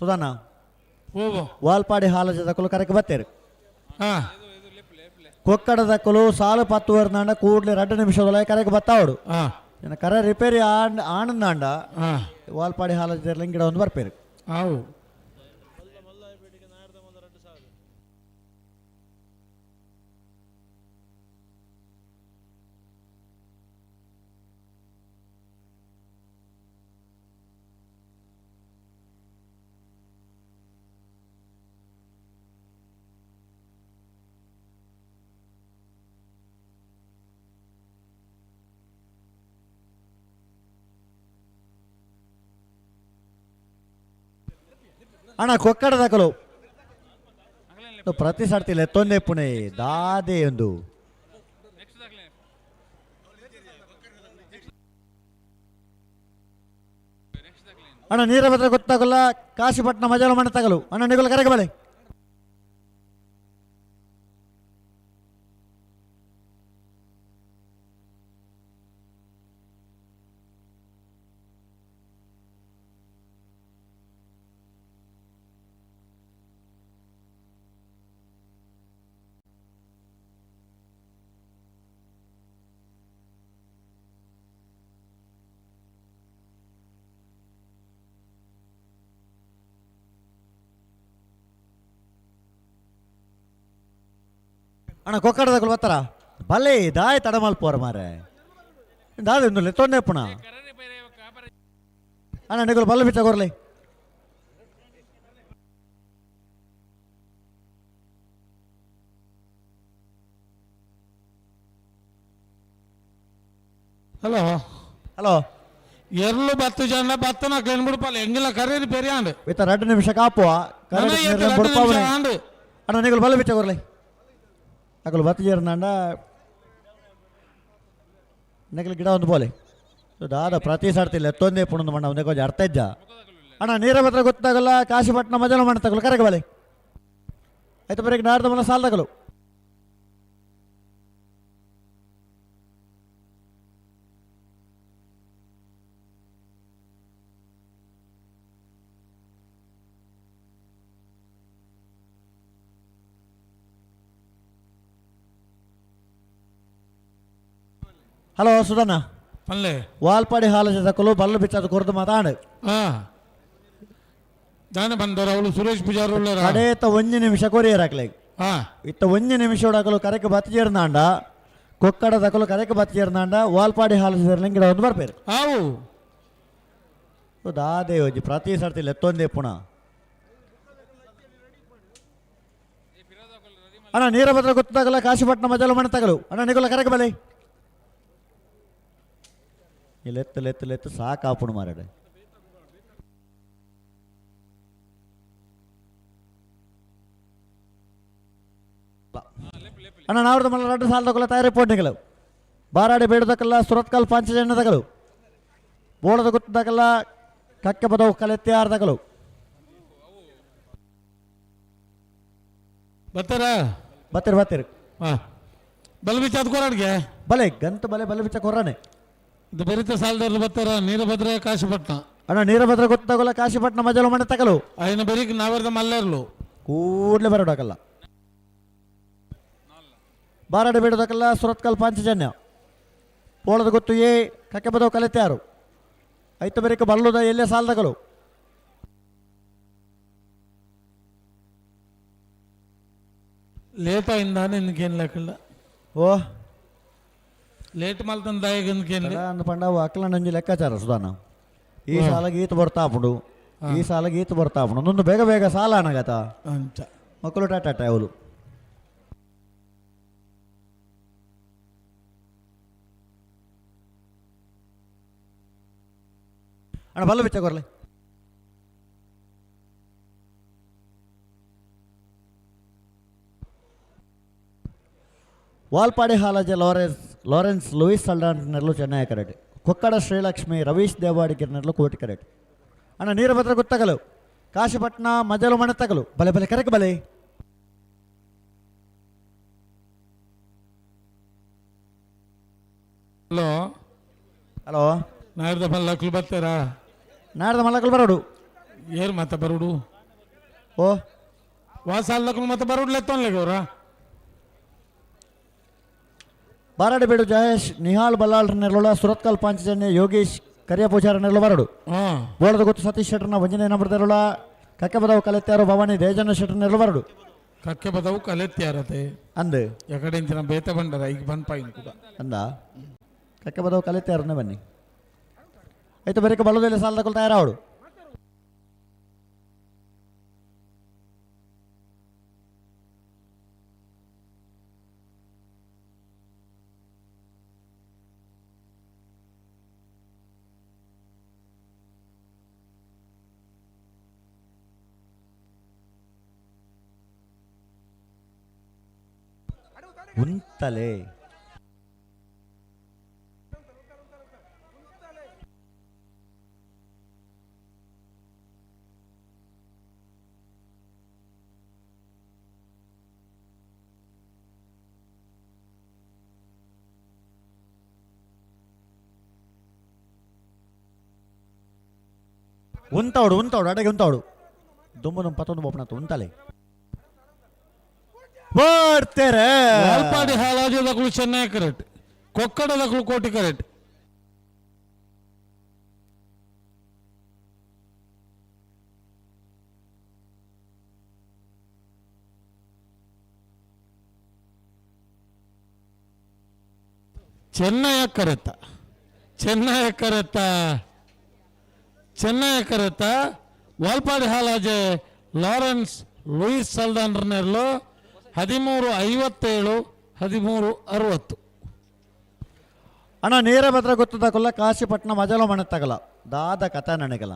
ಸುಧಾನ ವಾಲ್ಪಾಡಿ ಹಾಲಜ ತಕಲು ಕರೆಕ ಬತ್ತೇರು. ಕೊಕ್ಕಡದಕ್ಕಲು ಸಾಲು ಪತ್ತು ಕೂಡಲೇ 2 ನಿಮಿಷದೊಳಗೆ ಕರೆಗೆ ಬತ್ತಾವಡು ಕರೆ ರಿಪೇರಿ ಆನಂದಾಂಡ ವಾಲ್ಪಾಡಿ ಹಾಲಜ ಗಿಡ ಒಂದು ಬರ್ಪೇರು. ಆವು ಅಣ್ಣ ಕೊಕ್ಕಡದಕಲು ಪ್ರತಿ ಸರ್ತಿ ಎತ್ತೊಂದೇ ಪುಣೆ ದಾದೆ ಒಂದು ಅಣ್ಣ ನೀರ ಬದ್ರ ಗೊತ್ತಾಗಲ್ಲ ಕಾಶಿಪಟ್ಟಣ ಮಜಲ ಮಣ್ಣ ತಗಲು ಅಣ್ಣ ನಿಗುಲ ಕರೆಗೆ ಬಲೆ ಅಣ್ಣ ಕೊಕ್ಕಡದಕಲು ಬರ್ತಾರ ಬಲ್ಲೆ ದಾಯ್ ತಡ ಮಲ್ಪೋರ ಮಾರೆ ದಾದ ಇಂದು ತೊಂದೆ ಪುಣ ಅಣ್ಣ ನಿಗುಲು ಬಲ್ಲು ಬಿಚ್ಚ ಕೊರ್ಲಿ ಹಲೋ ಹಲೋ ಎರ್ಲು ಬತ್ತು ಜನ ಬತ್ತನ ಕ್ಲೀನ್ ಬಿಡ್ಪಲ್ಲ ಎಂಗಿಲ್ಲ ಕರೀರಿ ಪೆರಿಯಾಂಡು ಇತ್ತ 2 ನಿಮಿಷ ಕಾಪುವ ಅಣ್ಣ ನಿಗುಲು ಬಲ್ಲು ಬಿಚ್ಚ ಕೊರ್ಲಿ ಅಕಲು ಬತ್ತು ಜೇರ್ನಾಂಡ ನೆಕಲು ಗಿಡ ಒಂದು ಪೋಲೆ ದಾದ ಪ್ರತಿ ಸರ್ತಿ ಎತ್ತೊಂದೇ ಪುಣಂದು ಮಣ್ಣ ಒಂದೇ ಕೊಂಚ ಅರ್ಥ ಇಜ್ಜ ಅಣ್ಣ ನೀರ ಬತ್ರ ಗೊತ್ತಾಗಲ್ಲ ಕಾಶಿಪಟ್ಟಣ ಮಜಲ ಮಣ್ಣ ತಗಲು ಕರೆಗೆ ಬಲೆ ಆಯ್ತು ಬರೀ ನಾಡ್ದ ಮನ ಸಾಲ ತಗಲು ಹಲೋ ಸುಧಣ್ಣ ಪಲ್ಲೆ ವಾಲ್ಪಾಡಿ ಹಾಲು ತಕಲು ಬಲ್ಲು ಬಿಚ್ಚದು ಕೊರದು ಮಾತಾಡು ದಾನೆ ಬಂದವರು ಅವಳು ಸುರೇಶ್ ಪೂಜಾರಿ ಉಳ್ಳಾರ ಕಡೇತ ಒಂಜಿ ನಿಮಿಷ ಕೊರಿಯರ್ ಹಾಕ್ಲೆ ಇತ್ತ ಒಂಜಿ ನಿಮಿಷ ಹಾಕಲು ಕರೆಕ್ ಬತ್ತು ಜೇರ್ನಾಂಡ ಕೊಕ್ಕಡ ದಕಲು ಕರೆಕ್ ಬತ್ತಿಯರ್ನಾಂಡ ವಾಲ್ಪಾಡಿ ಹಾಲು ಲಿಂಗಿಡ ಒಂದು ಬರ್ಪೇರು. ಆವು. ದಾದೆ ಯೋಜಿ ಪ್ರತಿ ಸರ್ತಿ ಲೆತ್ತೊಂದೇ ಪುನಃ. ಅಣ್ಣ ನೀರಭದ್ರ ಗೊತ್ತಾಗಲ್ಲ ಕಾಶಿಪಟ್ಟಣ ಮಜಲು ಮನೆ ತಗಲು ಅಣ್ಣ ನಿಗುಲ ಕರೆಕ್ ಬಲೆ ಲೆತ್ತು ಲೆತ್ತು ಲೆತ್ತು ಸಾಕಾಪುಣು ಮಾರಾಡೆ. ಅಣ್ಣ ನಾವ್ದು ಮಲ್ಲ ರಡ್ಡು ಸಾಲದಕ್ಕಲ್ಲ ತಯಾರಿ ಪೋಟಿಗಳು ಬಾರಾಡಿ ಬೇಡದಕ್ಕಲ್ಲ ಸುರತ್ಕಲ್ ಪಾಂಚಜನ್ಯದಗಳು ಬೋಳದ ಗುತ್ತದಕ್ಕಲ್ಲ ಕಕ್ಕೆ ಬದವು ಕಲೆತ್ಯಾರ್ದಗಳು. ಬರ್ತಾರ ಬತ್ತೀರಿ ಬತ್ತೀರಿ. ಹಾಂ ಬಲ ಬಿಚ್ಚ ಅದು ಕೊರಾಡ್ಗೆ ಬಲೆ ಗಂತು ಬಲೆ ಬಲೆ ಬಿಚ್ಚ ಕೊರ್ರಾನೆ. ಇದು ಬರಿತ ಸಾಲದವ್ರು ಬರ್ತಾರ ನೀರಭದ್ರ ಕಾಶಿಪಟ್ಟಣ. ಅಣ್ಣ ನೀರಭದ್ರ ಗೊತ್ತಾಗಲ್ಲ ಕಾಶಿಪಟ್ಟಣ ಮಜಲು ಮನೆ ತಗಲು అయిన ಬರೀಕ್ ನಾವರ್ದ ಮಲ್ಲೇರ್ಲು ಕೂಡಲೇ ಬರೋಡಾಕಲ್ಲ. ಬಾರಾಡಿ ಬೇಡದಕ್ಕಲ್ಲ ಸುರತ್ಕಲ್ ಪಾಂಚಜನ್ಯ ಪೋಳದ ಗೊತ್ತು ಏ ಕಕ್ಕೆ ಬದವು ಕಲಿತ್ಯಾರು ಐತ ಬರೀಕ ಬಲ್ಲುದ ಎಲ್ಲೇ ಸಾಲದಗಳು. ಲೇಟ್ అయిందా ఎందుకేం లేకుండా ಓ ಲೇಟ್ ಮಲ್ತಂದ ఎందుకేం ಅಂದ ಪಂಡ ಅಕ್ಕಲ ನಂಜಿ ಲೆಕ್ಕಾಚಾರ ಸುಧಾನ. ಈ ಸಾಲ ಗೀತ ಬರ್ತಾಪುಡು ಈ ಸಾಲ ಗೀತ ಬರ್ತಾಪುಡು ಒಂದೊಂದು ಬೇಗ ಬೇಗ ಸಾಲ ಅನಗತ ಅಂಚ ಮಕ್ಕಳು ಟಾಟಾ ಅವಳು. ಅಣ್ಣ ಬಲ್ಲ ಬಿಚ್ಚ ಕೊರ್ಲೆ. ವಾಲ್ಪಾಡಿ ಹಾಲಜೆ ಲಾರೆನ್ಸ್ ಲೂಯಿಸ್ ಸಲ್ಡಾನ್ನೆರ್ಲು ಚೆನ್ನೈ ಕರೆಟ್ ಕೊಕ್ಕಡ ಶ್ರೀಲಕ್ಷ್ಮಿ ರವೀಶ್ ದೇವಾಡಿ ಕಿರ್ನೆರ್ಲು ಕೋಟಿ ಕರೆಟ್. ಅಣ್ಣ ನೀರಭದ್ರ ಗುತ್ತಗಲು ಕಾಶಿಪಟ್ಟಣ ಮಜಲು ಮಣೆತಗಲು ಬಲೆ ಬಲೆ ಕರೆಕ್ ಬಲೆ. ಹಲೋ ಹಲೋ ನಾಡ್ದ ಮಲ್ಲಕ್ಲು ಬರ್ತಾರಾ? ನಾಡ್ದ ಮಲ್ಲಕ್ಲು ಬರೋಡು. ಏರು ಮತ್ತೆ ಬರೋಡು? ಓ ವಾಸಾಲಕ್ಕೂ ಮತ್ತೆ ಬರೋಡು ಲೆತ್ತೊನ್ಲೆಗವ್ರ. ಬಾರಾಡಿ ಬೇಡು ಜಯೇಶ್ ನಿಹಾಲ್ ಬಲ್ಲಾಳ್ ನೆರಳುಳ ಸುರತ್ಕಲ್ ಪಾಂಚಜನ್ಯ ಯೋಗೀಶ್ ಕರಿಯ ಪೂಜಾರ ನೆರಳು ಬರಡು. ಬೋಳದ ಗೊತ್ತು ಸತೀಶ್ ಶೆಟ್ಟರ್ನ ವಂಜನೆ ನಂಬರ್ದರುಳ ಕಕ್ಕೆ ಬದವು ಕಲೆತ್ಯಾರು ಭವಾನಿ ದೇಜನ ಶೆಟ್ಟರ್ ನೆರಳು ಬರಡು. ಕಕ್ಕೆ ಬದವು ಕಲೆತ್ಯಾರತೆ ಅಂದು ಎಕಡೆಂಚಿನ ಬೇತ ಬಂಡರ ಈಗ ಬಂದ್ಪಾಯಿನ ಕೂಡ ಅಂದ ಕಕ್ಕೆ ಬದವು ಕಲೆತ್ಯಾರನ್ನೇ ಬನ್ನಿ ಆಯ್ತು ಬರೀಕ ಬಲ್ಲದಲ್ಲಿ ಸಾಲದ ತಯಾರಾವಡು. ಉಂತಲೆ ಉಂತಾವಡು ಉಂತಾವಡು ಅಡೆಗೆ ಉಂತಾವಡು ದುಂಬು ನಮ್ಮ ಪತ್ತೊಂದು ಬೋಪನಾತು ಉಂತಲೆ ಬರ್ತಾರೆ. ವಾಲ್ಪಾಡಿ ಹಾಲಾಜದಕ್ಕೂ ಚೆನ್ನೈ ಕರೆಕ್ಟ್ ಕೊಕ್ಕಡದಕ್ಕೂ ಕೋಟಿ ಕರೆಕ್ಟ್. ಚೆನ್ನಯ ಕರೆತ ಚೆನ್ನಯ ಕರೆತ ಚೆನ್ನಯ ಕರೆತ ವಾಲ್ಪಾಡಿ ಹಾಲಾಜೆ ಲಾರೆನ್ಸ್ ಲೂಯಿಸ್ ಸಲ್ದಾನ್ರನೆರ್ಲು 13:57 13:60. ಅಣ್ಣ ನೀರಭದ್ರ ಗೊತ್ತದಕ್ಕಲ್ಲ ಕಾಶಿಪಟ್ಟಣ ಮಜಲು ಮಣೆತ್ತಗಲ ದಾದ ಕಥೆ ನನಗಲ್ಲ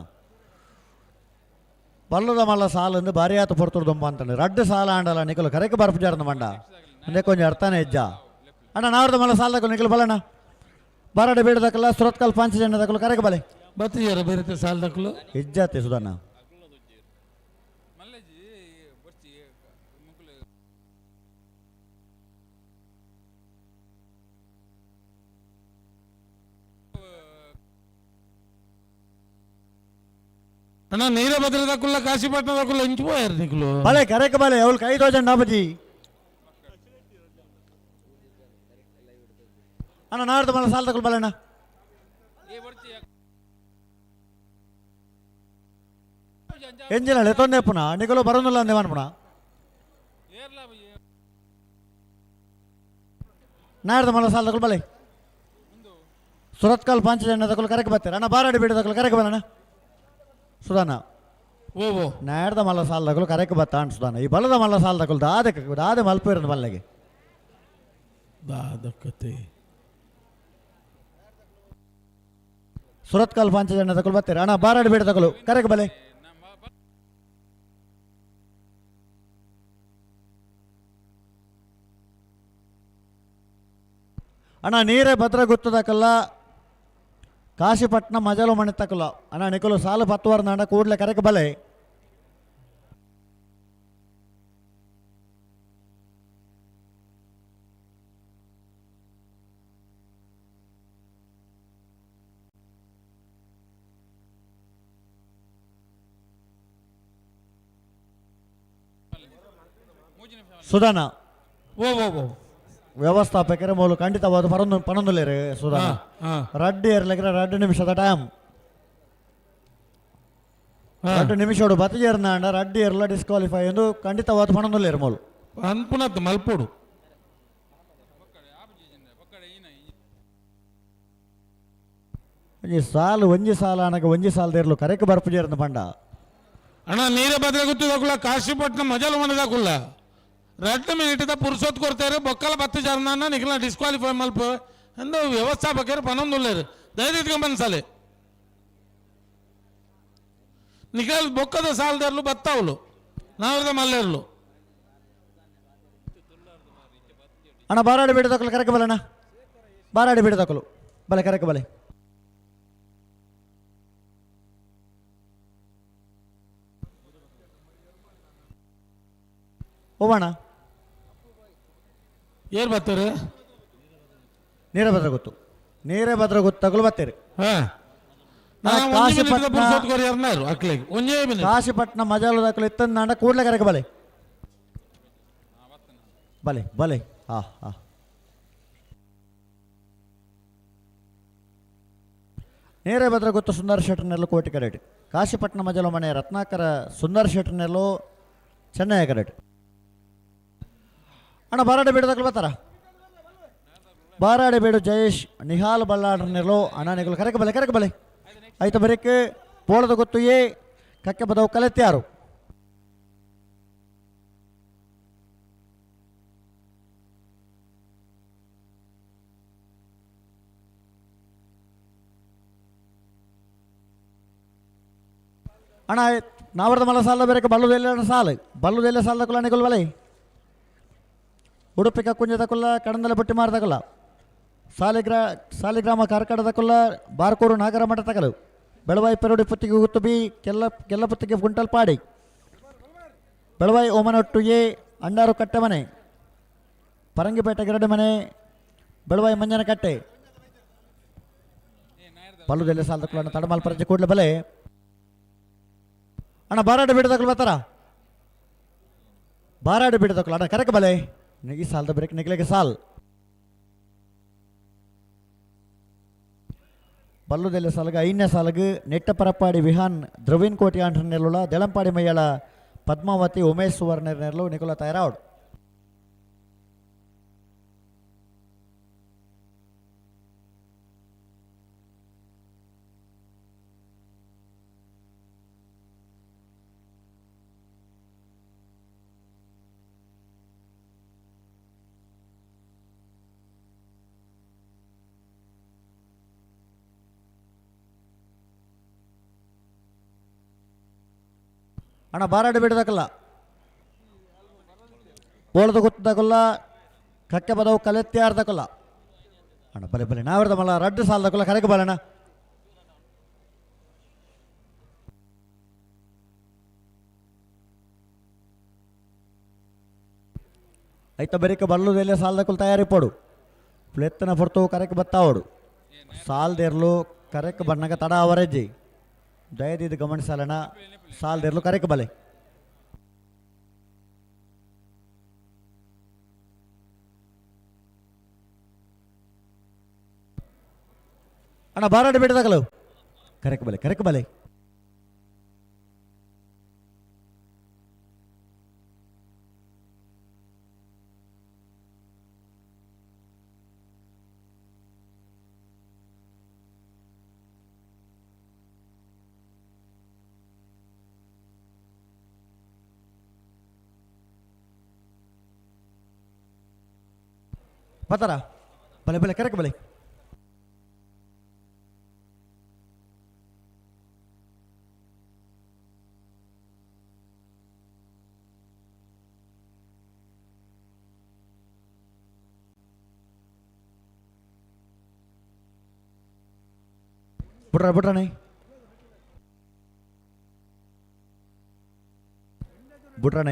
ಬಲ್ಲದ ಮಲ್ಲ ಸಾಲಂದು ಭಾರಿ ಆತ ಪೊರ್ತುಡು ದೊಂಬ ಅಂತಾನೆ ರಡ್ಡು ಸಾಲ ಆಂಡಲ ನಿಕಲು ಕರೆಕ್ ಬರ್ಪುಜಾರ್ದ ಮಂಡ ಅಂದೆ ಕೊಂಚ ಅರ್ಥನೇ ಹೆಜ್ಜ. ಅಣ್ಣ ನಾವ್ರದ ಮಲ್ಲ ಸಾಲದಕ್ಕಲು ನಿಕಲು ಬಲಣ್ಣ ಬಾರಾಡಿ ಬೇಡದಕ್ಕಲ್ಲ ಸುರತ್ಕಲ್ ಪಾಂಚಜನ್ಯದಕ್ಕಲು ಕರೆಕ್ ಬಲೆ ಬತ್ತಿಯಾರ ಬೇರೆ ಸಾಲದಕ್ಕಲು ಹೆಜ್ಜಾತೆ ಸುಧಾನ. ಅಣ್ಣ ನೀರಭದ್ರದಕ್ಕುಲ್ಲ ಕಾಶಿಪಟ್ಟಣದಕ್ಕುಲ್ಲ ಇಂಚಿపోయారు నీకులు. ಬಲೆ ಕರೆಕ್ ಬಲೆ ಅವಳು ಕೈ ತೋಜಂಡ ಅಬಜಿ. ಅಣ್ಣ ನಾಡ್ದು ಮಲ್ಲ ಸಾಲದಕ್ಕಲು ಬಲೆ ಅಣ್ಣ. ಎಂಜಿನ ಲೆತ್ತೊಂದೇ ಪುನಃ ನಿಕಲು ಬರೋದಿಲ್ಲ ಅಂದೆ ಪುನಃ. ನಾಡ್ದ ಮಲ್ಲ ಸಾಲದಕುಲು ಬಲೆ. ಸುರತ್ಕಲ್ ಪಾಂಚಜನ್ಯ ದಕುಲು ಕರೆಕ್ ಬರ್ತಾರೆ ಅಣ್ಣ. ಬಾರಾಡಿ ಬೀಡದಕುಲು ಕರೆಕ್ ಬಲ್ಲಣ್ಣ ಸುಧಾನ. ಓ ಓ ನಾಡ್ದ ಮಲ್ಲ ಸಾಲದಕುಲು ಕರೆಕ್ ಬತ್ತ ಸುಧಾನ. ಈ ಬಲದ ಮಲ್ಲ ಸಾಲದಕುಲು ದಾದೆ ದಾದೆ ಮಲ್ಪೇರಂದು ಮಲ್ಲೆಗೆ ದಾದಕತೆ. ಸುರತ್ಕಲ್ ಪಾಂಚಜನ್ಯ ದಕುಲು ಬರ್ತಾರೆ ಅಣ್ಣ. ಬಾರಾಡಿ ಬೀಡದಕುಲು ಕರೆಕ್ ಬಲೆ. ಅಣ್ಣ ನೀರೇ ಭದ್ರ ಗುತ್ತದಕಲ್ಲ ಕಾಶಿಪಟ್ನ ಮಜಲು ಮಣಿತಕಲ್ಲ ಅಣ್ಣ. ನಿಕುಲು ಸಾಲು ಪತ್ತುವರ್ ನಾಡ ಕೂಡಲೇ ಕರೆಕ್ ಬಲೆ. ಸುಧಾನ. ಓ ಓ ಓ ವ್ಯವಸ್ಥಾಪಕರ ಮೂಲ ಖಂಡಿತವಾದ ಪರೊಂದು ಪನೊಂದುಲ್ಲೇರು ಸುಧಾನ. ರಡ್ಡು ಏರ್ಲಕ್ರೆ 2 ನಿಮಿಷದ ಟೈಮ್. 2 ನಿಮಿಷೋಡು ಬತ್ತಿಜೇರ್ನಾಂಡ ರಡ್ಡು ಏರ್ಲ ಡಿಸ್ಕ್ವಾಲಿಫೈ ಎಂದು ಖಂಡಿತವಾದ ಪನೊಂದುಲ್ಲೇರು ಮೂಲು. ಅನ್ಪುನತ್ ಮಲ್ಪೋಡು. ಒಂಜಿ ಸಾಲು ಒಂಜಿ ಸಾಲ ಅನಗ ಒಂಜಿ ಸಾಲ ದೇರ್ಲು ಕರೆಕ್ ಬರ್ಪುಜೇರ್ನ ಪಂಡ. ಅಣ್ಣ ನೀರೇ ಬದ್ರ ಗುತ್ತದಕುಲ್ಲ ಕಾಶಿಪಟ್ನ ಮಜಲು ಮನದಕುಲ್ಲ 2 ಮಿನಿಟ್ ಪುರುಷೋತ್ ಕೊಡ್ತಾರೆ ಬೊಕ್ಕಲ ಬತ್ತು ಜನ ನಿಖಲ ಡಿಸ್ಕ್ವಾಲಿಫೈ ಮಲ್ಪ ಎಂದು ವ್ಯವಸ್ಥಾಪಕರು ಪನೊಂದುಲ್ಲೇರು. ದಯದಿತ್ಕೊಂಡ್ ಸಾಲೆ ನಿಖಲ್ ಬೊಕ್ಕದ ಸಾಲದರ್ಲು ಬತ್ತಾವಲು ನಾವ್ರದ ಮಲ್ಲೇರ್ಲು. ಅಣ್ಣ ಬಾರಾಡಿ ಬೀಡದಕಲು ಕರೆಕ್ ಬಲಣ್ಣ. ಬಾರಾಡಿ ಬೀಡದಕಲು ಬಲೆ ಕರೆಕ್ ಬಲೆ. ಹೋಗೋಣ. ಏರ್ ಬರ್ತಾರೆ? ನೀರೇ ಭದ್ರ ಗೊತ್ತು, ನೀರೇ ಭದ್ರ ಗೊತ್ತು ತಗೊಳ್ಳು ಬರ್ತೀರಿ. ಕಾಶಿಪಟ್ನ ಮಜಾಲು ದಾಖಲು ಇತ್ತಂದ ಕೂಡಲೇ ಕರೆಕ ಬಲೆ ಬಲೆ ಬಲೆ. ಹಾ ಹಾ ನೇರೇ ಭದ್ರ ಗೊತ್ತು ಸುಂದರ್ ಶೆಟ್ಟರ್ನೆಲ್ಲೋ ಕೋಟಿ ಕರೆಟ್. ಕಾಶಿಪಟ್ನ ಮಜಲು ಮನೆ ರತ್ನಾಕರ ಸುಂದರ್ ಶೆಟ್ಟರ್ನೆಲ್ಲೋ ಚೆನ್ನೈ ಕರೆಟ್. ಅಣ್ಣ ಬಾರಾಡಿ ಬೇಡದಾಗಲು ಬರ್ತಾರ? ಬಾರಾಡಿ ಬೇಡು ಜಯೇಶ್ ನಿಹಾಲ್ ಬಲ್ಲಾಡ್ರನೆಲ್ಲೋ ಅಣ್ಣ ನಿಗಲು ಕರೆಕ ಬಲೆ ಕರೆಕ ಬಲೆ. ಆಯ್ತು ಬರೀಕ್ ಪೋಳದ ಗೊತ್ತು ಏ ಕಕ್ಕೆ ಬದವು ಕಲೆತ್ಯಾರು. ಅಣ್ಣ ನಾವರ್ದ ಮಲ್ಲ ಸಾಲ ಬೇರೆ ಬಲ್ಲುದೆಲ್ಲ ಸಾಲು ಬಲ್ಲುದೆಲ್ಲ ಸಾಲ ಕುಲ್ಲ ನಿಗಲ್ ಬಲೆ. ಉಡುಪಿ ಕಕ್ಕುಂಜದ ಕುಲ್ಲ ಕಡಂದಲ ಬುಟ್ಟಿ ಮಾರದಕುಲ್ಲ ಸಾಲಿಗ್ರಾಮ ಕಾರ್ಕಡದ ಕುಲ್ಲ ಬಾರ್ಕೂರು ನಾಗರ ಮಠ ತಕಲು ಬೆಳವಾಯಿ ಪೆರುಡಿ ಪುತ್ತಿಗೆ ಗುತ್ತು ಬಿ ಕೆಲ್ಲ ಕೆಲ್ಲ ಪುತ್ತಿಗೆ ಗುಂಟಲ್ಪಾಡಿ ಬೆಳವಾಯಿ ಓಮನೊಟ್ಟು ಎ ಅಂಡಾರು ಕಟ್ಟೆಮನೆ ಪರಂಗಿಪೇಟೆ ಗಿರಡು ಮನೆ ಬೆಳವಾಯಿ ಮಂಜನಕಟ್ಟೆ ಪಲ್ಲುದೆಲ್ಲ ಸಾಲದ ಕುಲ್ಲ ತಡಮಾಲ್ ಪರಜೆ ಕೂಡಲೇ ಬಲೆ. ಅಣ್ಣ ಬಾರಾಡಿ ಬಿಡದಕ್ಕಲು ಬರ್ತಾರ? ಬಾರಾಡಿ ಬಿಡದಕ್ಕಲು ಅಣ್ಣ ಕರೆಕ ಬಲೆ. ಈ ಸಾಲದ ಬ್ರೇಕ್ ನಿಗಲಿಗೆ ಸಾಲ್ ಬಲ್ಲುದೆಲ್ಲ ಸಾಲಗ ಐದನೇ ಸಾಲಗ ನೆಟ್ಟ ಪರಪ್ಪಾಡಿ ವಿಹಾನ್ ದ್ರವೀನ್ ಕೋಟಿ ಆಂಟ್ರನೆಲ್ಲುಳ ದೆಳಂಪಾಡಿ ಮೈಯಾಳ ಪದ್ಮಾವತಿ ಉಮೇಶ್ ಸುವರ್ಣರ್ನೆಲ್ಲು ನಿಕೋಲ ತಯಾರಾವಡ್. ಅಣ್ಣ ಬಾರಾಡಿ ಬಿಡದಕ್ಕಲ್ಲ ಬೋಳದ ಗೊತ್ತದಕ್ಕಲ್ಲ ಕಕ್ಕೆ ಬದವು ಕಲೆತ್ಯಾರ್ದಕ್ಕಲ್ಲ ಅಣ್ಣ ಬಲೆ ಬಲೆ ನಾವಿರ್ದ ಮಲ್ಲ ರಡ್ಡು ಸಾಲದಕ್ಕಲ್ಲ ಕರೆಗೆ ಬಲಣ್ಣ. ಐತ ಬರಿಕ ಬಲ್ಲುದೆಲ್ಲ ಸಾಲದಕ್ಕಲ್ ತಯಾರಿ ಪೋಡು ಪ್ಲೆತ್ತನ ಪೊರ್ತು ಕರೆಕ್ ಬತ್ತಾವಡು ಸಾಲ್ದೇರ್ಲು ಕರೆಕ್ ಬಣ್ಣಗ ತಡ ಅವರೆಜ್ಜಿ ದಯದೀದು ಗಮನಿಸಲಣ ಸಾಲ್ದೇರ್ಲು ಕರೆಕ್ ಬಲೆ. ಅಣ್ಣ ಬಾರಾಡಿ ಬಿಡದಾಗಲು ಕರೆಕ್ ಬಲೆ ಕರೆಕ್ ಬಲೆ. ಬತ್ತಾರ ಬಲೆ ಬಲೆ ಕರೆಕ್ ಬಲೆ. ಬುಡ್ರ ಬುಡ್ರಣ ಬುಡ್ರಣ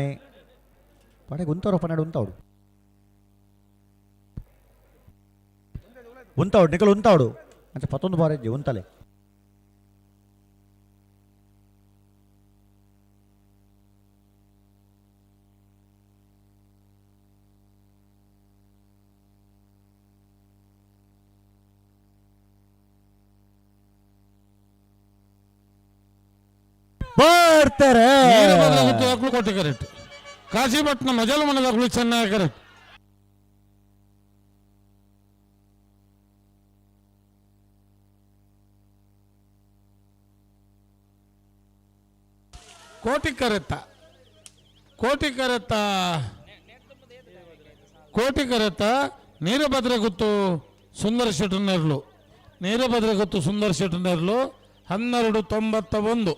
ಪಡೆ ಉಂತವ್ರು ಪನ್ನಡು ಉಂತಾವಡು ಉಂತಾವಡು ನಿಕಲ್ ಉಂತಾವಡು ಅಂಚ ಪತ್ತೊಂದು ಬಾರ ಇಜ್ಜಿ ಉಂತಲೆ. ಬರ್ತಾರೆ ಕೋಟೆ ಕರೆಕ್ಟ್. ಕಾಶಿಪಟ್ಟಣ ಮಜಲು ಮನದಾಕಲು ಚೆನ್ನಾಗಿ ಕರೆಕ್ಟ್. ಕೋಟಿ ಕರೆತ್ತ ಕೋಟಿ ಕರೆತ್ತ ಕೋಟಿ ಕರೆತ್ತ ನೀರಭದ್ರ ಗುತ್ತು ಸುಂದರ ಶೆಟ್ಟನೇರ್ಲು ನೀರಭದ್ರ ಗುತ್ತು ಸುಂದರ ಶೆಟ್ಟನೇರ್ಲು 12.91.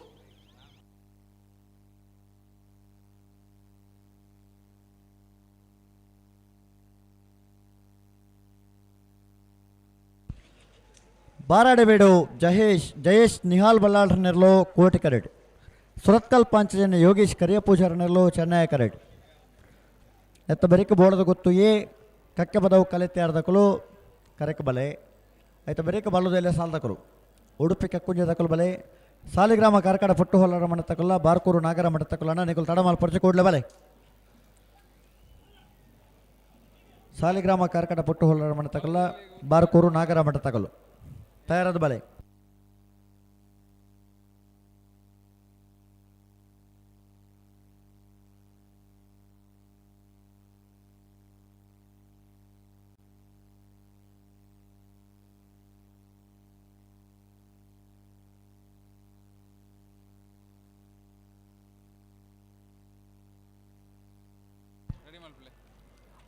ಬಾರಾಡಬೇಡು ಜಹೇಶ್ ಜಯೇಶ್ ನಿಹಾಲ್ ಬಲ್ಲಾಳ್ರನೆರ್ಲೋ ಕೋಟಿ ಕರೆಟ್. ಸುರತ್ಕಲ್ ಪಾಂಚಜನ್ಯ ಯೋಗೇಶ್ ಕರಿಯ ಪೂಜಾರನೆರ್ಲೋ ಚೆನ್ನಯ ಕರೆಟ್. ಎತ್ತ ಬೆರಿಕೆ ಬೋಡದ ಗೊತ್ತು ಎ ಕಕ್ಕೆ ಬದವು ಕಲಿತೆ ಅರ್ಧಕಲು ಕರೆಕ್ ಬಲೆ ಆಯ್ತ ಬೆರಿಕೆ ಬಲ್ಲದೆಲ್ಲ ಸಾಲದಕಲು ಉಡುಪಿ ಕಕ್ಕುಂಜ ದಕಲು ಬಲೆ ಸಾಲಿಗ್ರಾಮ ಕಾರ್ಕಡ ಪುಟ್ಟು ಹೊಲ್ಲರ ಮಣತಕಲ್ಲ ಬಾರ್ಕೂರು ನಾಗರ ಮಠತಕಲ್ಲ ನಿಕುಲ್ ತಡಮಾಲ್ ಪರ್ಚೆ ಕೂಡಲೇ ಬಲೆ. ಸಾಲಿಗ್ರಾಮ ಕಾರ್ಕಡ ಪುಟ್ಟು ಹೊಲ್ಲರ ಮಣತಕಲ್ಲ ಬಾರ್ಕೂರು ನಾಗರ ಮಠತಕಲು ತಯಾರಾದ ಬಲೆ.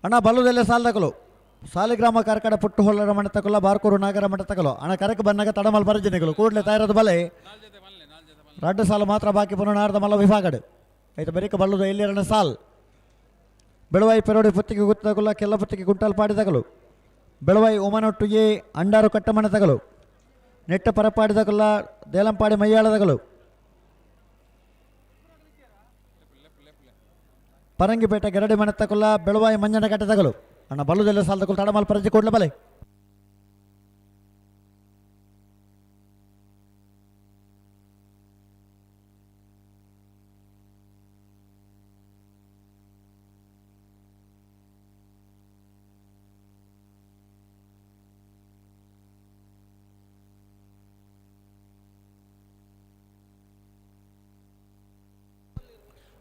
ಅಣ್ಣ ಬಲ್ಲದೆಲ್ಲ ಸಾಲದಕಲು ಸಾಲಿಗ್ರಾಮ ಕಾರ್ಕಡ ಪುಟ್ಟು ಹೊಲ್ಲರ ಮಣತಕಲ್ಲ ಬಾರ್ಕೂರು ನಾಗರ ಮಠತಕಲು ಅಣ್ಣ ಕರಕ ಬನ್ನಾಗ ತಡಮಲ್ ಬರಜನಿಗಳು ಕೂಡಲೇ ತಯಾರದ ಬಲೆ. ರಡ್ಡು ಸಾಲು ಮಾತ್ರ ಬಾಕಿ ಪುನಃ ನಾಡ್ದ ಮಲ್ಲ ವಿಭಾಗಡು ಆಯ್ತು ಬೆರಿಕ ಬಲ್ಲದ ಎಲ್ಲಿರಣ ಸಾಲ್. ಬೆಳವಾಯಿ ಪೆರೋಡಿ ಪುತ್ತಿಗೆ ಗುತ್ತಗಲ್ಲ ಕೆಲ್ಲ ಪುತ್ತಿಗೆ ಗುಂಟಲ್ ಪಾಡಿದಗಲು ಬೆಳವಾಯಿ ಉಮನೊಟ್ಟು ಎ ಅಂಡಾರು ಕಟ್ಟಮಣ ತಗಲು ನೆಟ್ಟ ಪರಪಾಡಿದಗಲ್ಲ ದೇಲಂಪಾಡಿ ಮೈಯಾಳದಗಲು ಪರಂಗಿಪೇಟೆ ಗರಡಿ ಮನೆ ತಗೊಲ್ಲ ಬೆಳವಾಯಿ ಮಂಜನ ಕಟ್ಟೆ ತಗಲು ಅಣ್ಣ ಬಲ್ಲದೆಲ್ಲ ಸಾಲದಕುಲ್ ತಡಮಲ್ ಪರಜಿ ಕೂಡಲೇ ಬಲೆ.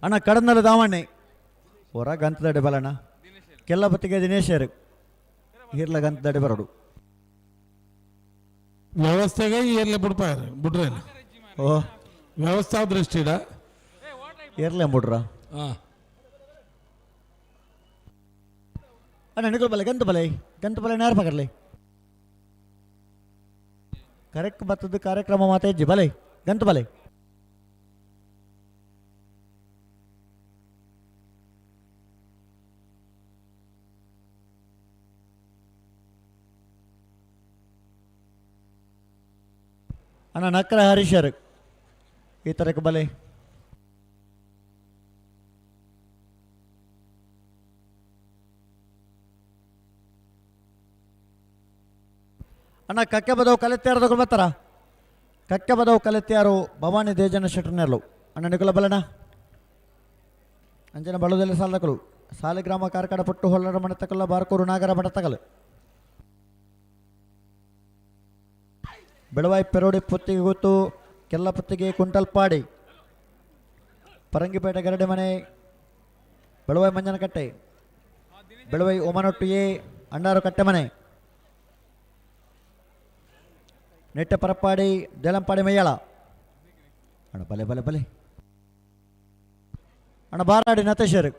ಅಣ್ಣ ಕಡನಲ್ಲ ದಾವಣ್ಣೆ ಹೊರ ಗಂತದಡೆ ಬಲಣ್ಣ ಕೆಲ್ಲ ಬತ್ತಿಗೆ ದಿನೇಶರು ಹಿರ್ಲ ಗಂತದಡೆ ಬರೋಡು ವ್ಯವಸ್ಥೆಗೆ ಏರ್ಲೆ ಬಿಡ್ಪಾರ ಬಿಡ್ರೇನು ಓ ವ್ಯವಸ್ಥಾ ದೃಷ್ಟಿಡ ಏರ್ಲೆ ಬಿಡ್ರ ಹಾಂ ಅಣ್ಣ ನಿಕಲ್ ಬಲೆ ಗಂತ ಬಲೆ ಗಂತ ಬಲೆ ನೇರ ಪಕರ್ಲಿ ಕರೆಕ್ಟ್ ಬತ್ತದ ಕಾರ್ಯಕ್ರಮ ಮಾತೇಜ್ಜಿ ಬಲೆ ಗಂತ ಬಲೆ. ಅಣ್ಣ ನಕ್ರ ಹರೀಶರ್ ಈ ತರಕ ಬಲೆ. ಅಣ್ಣ ಕಕ್ಕೆ ಬದವು ಕಲೆತ್ಯಾರು ಬರ್ತಾರ ಕಕ್ಕೆ ಬದವು ಕಲೆತ್ಯಾರು ಭವಾನಿ ದೇಜನ ಶೆಟ್ಟರ್ನೆರ್ಲು ಅಣ್ಣ ನಿಕುಲ ಬಲಣ್ಣ ಅಂಜನ ಬಳುದೆಲ್ಲ ಸಾಲದಕಲು ಸಾಲಿಗ್ರಾಮ ಕಾರ್ಕಡ ಪುಟ್ಟು ಹೊಲ್ಲರ ಮಣತಕಲ್ಲ ಬಾರ್ಕೂರು ನಾಗರ ಮಠತಕಲು ಬೆಳವಾಯಿ ಪೆರೋಡಿ ಪುತ್ತಿಗೆ ಗೊತ್ತು ಕೆಲ್ಲ ಪುತ್ತಿಗೆ ಕುಂಟಲ್ಪಾಡಿ ಪರಂಗಿಪೇಟೆ ಗರಡಿ ಮನೆ ಬೆಳವಾಯಿ ಮಂಜನಕಟ್ಟೆ ಬೆಳವಾಯಿ ಉಮನೊಟ್ಟು ಎ ಅಂಡಾರು ಕಟ್ಟೆ ಮನೆ ನೆಟ್ಟ ಪರಪ್ಪಾಡಿ ದೇಲಂಪಾಡಿ ಮಯ್ಯಾಳ ಅಣ್ಣ ಬಲೆ ಬಲೆ ಬಲೆ ಅಣ್ಣ ಬಾರಾಡಿ ನತೇಶರು.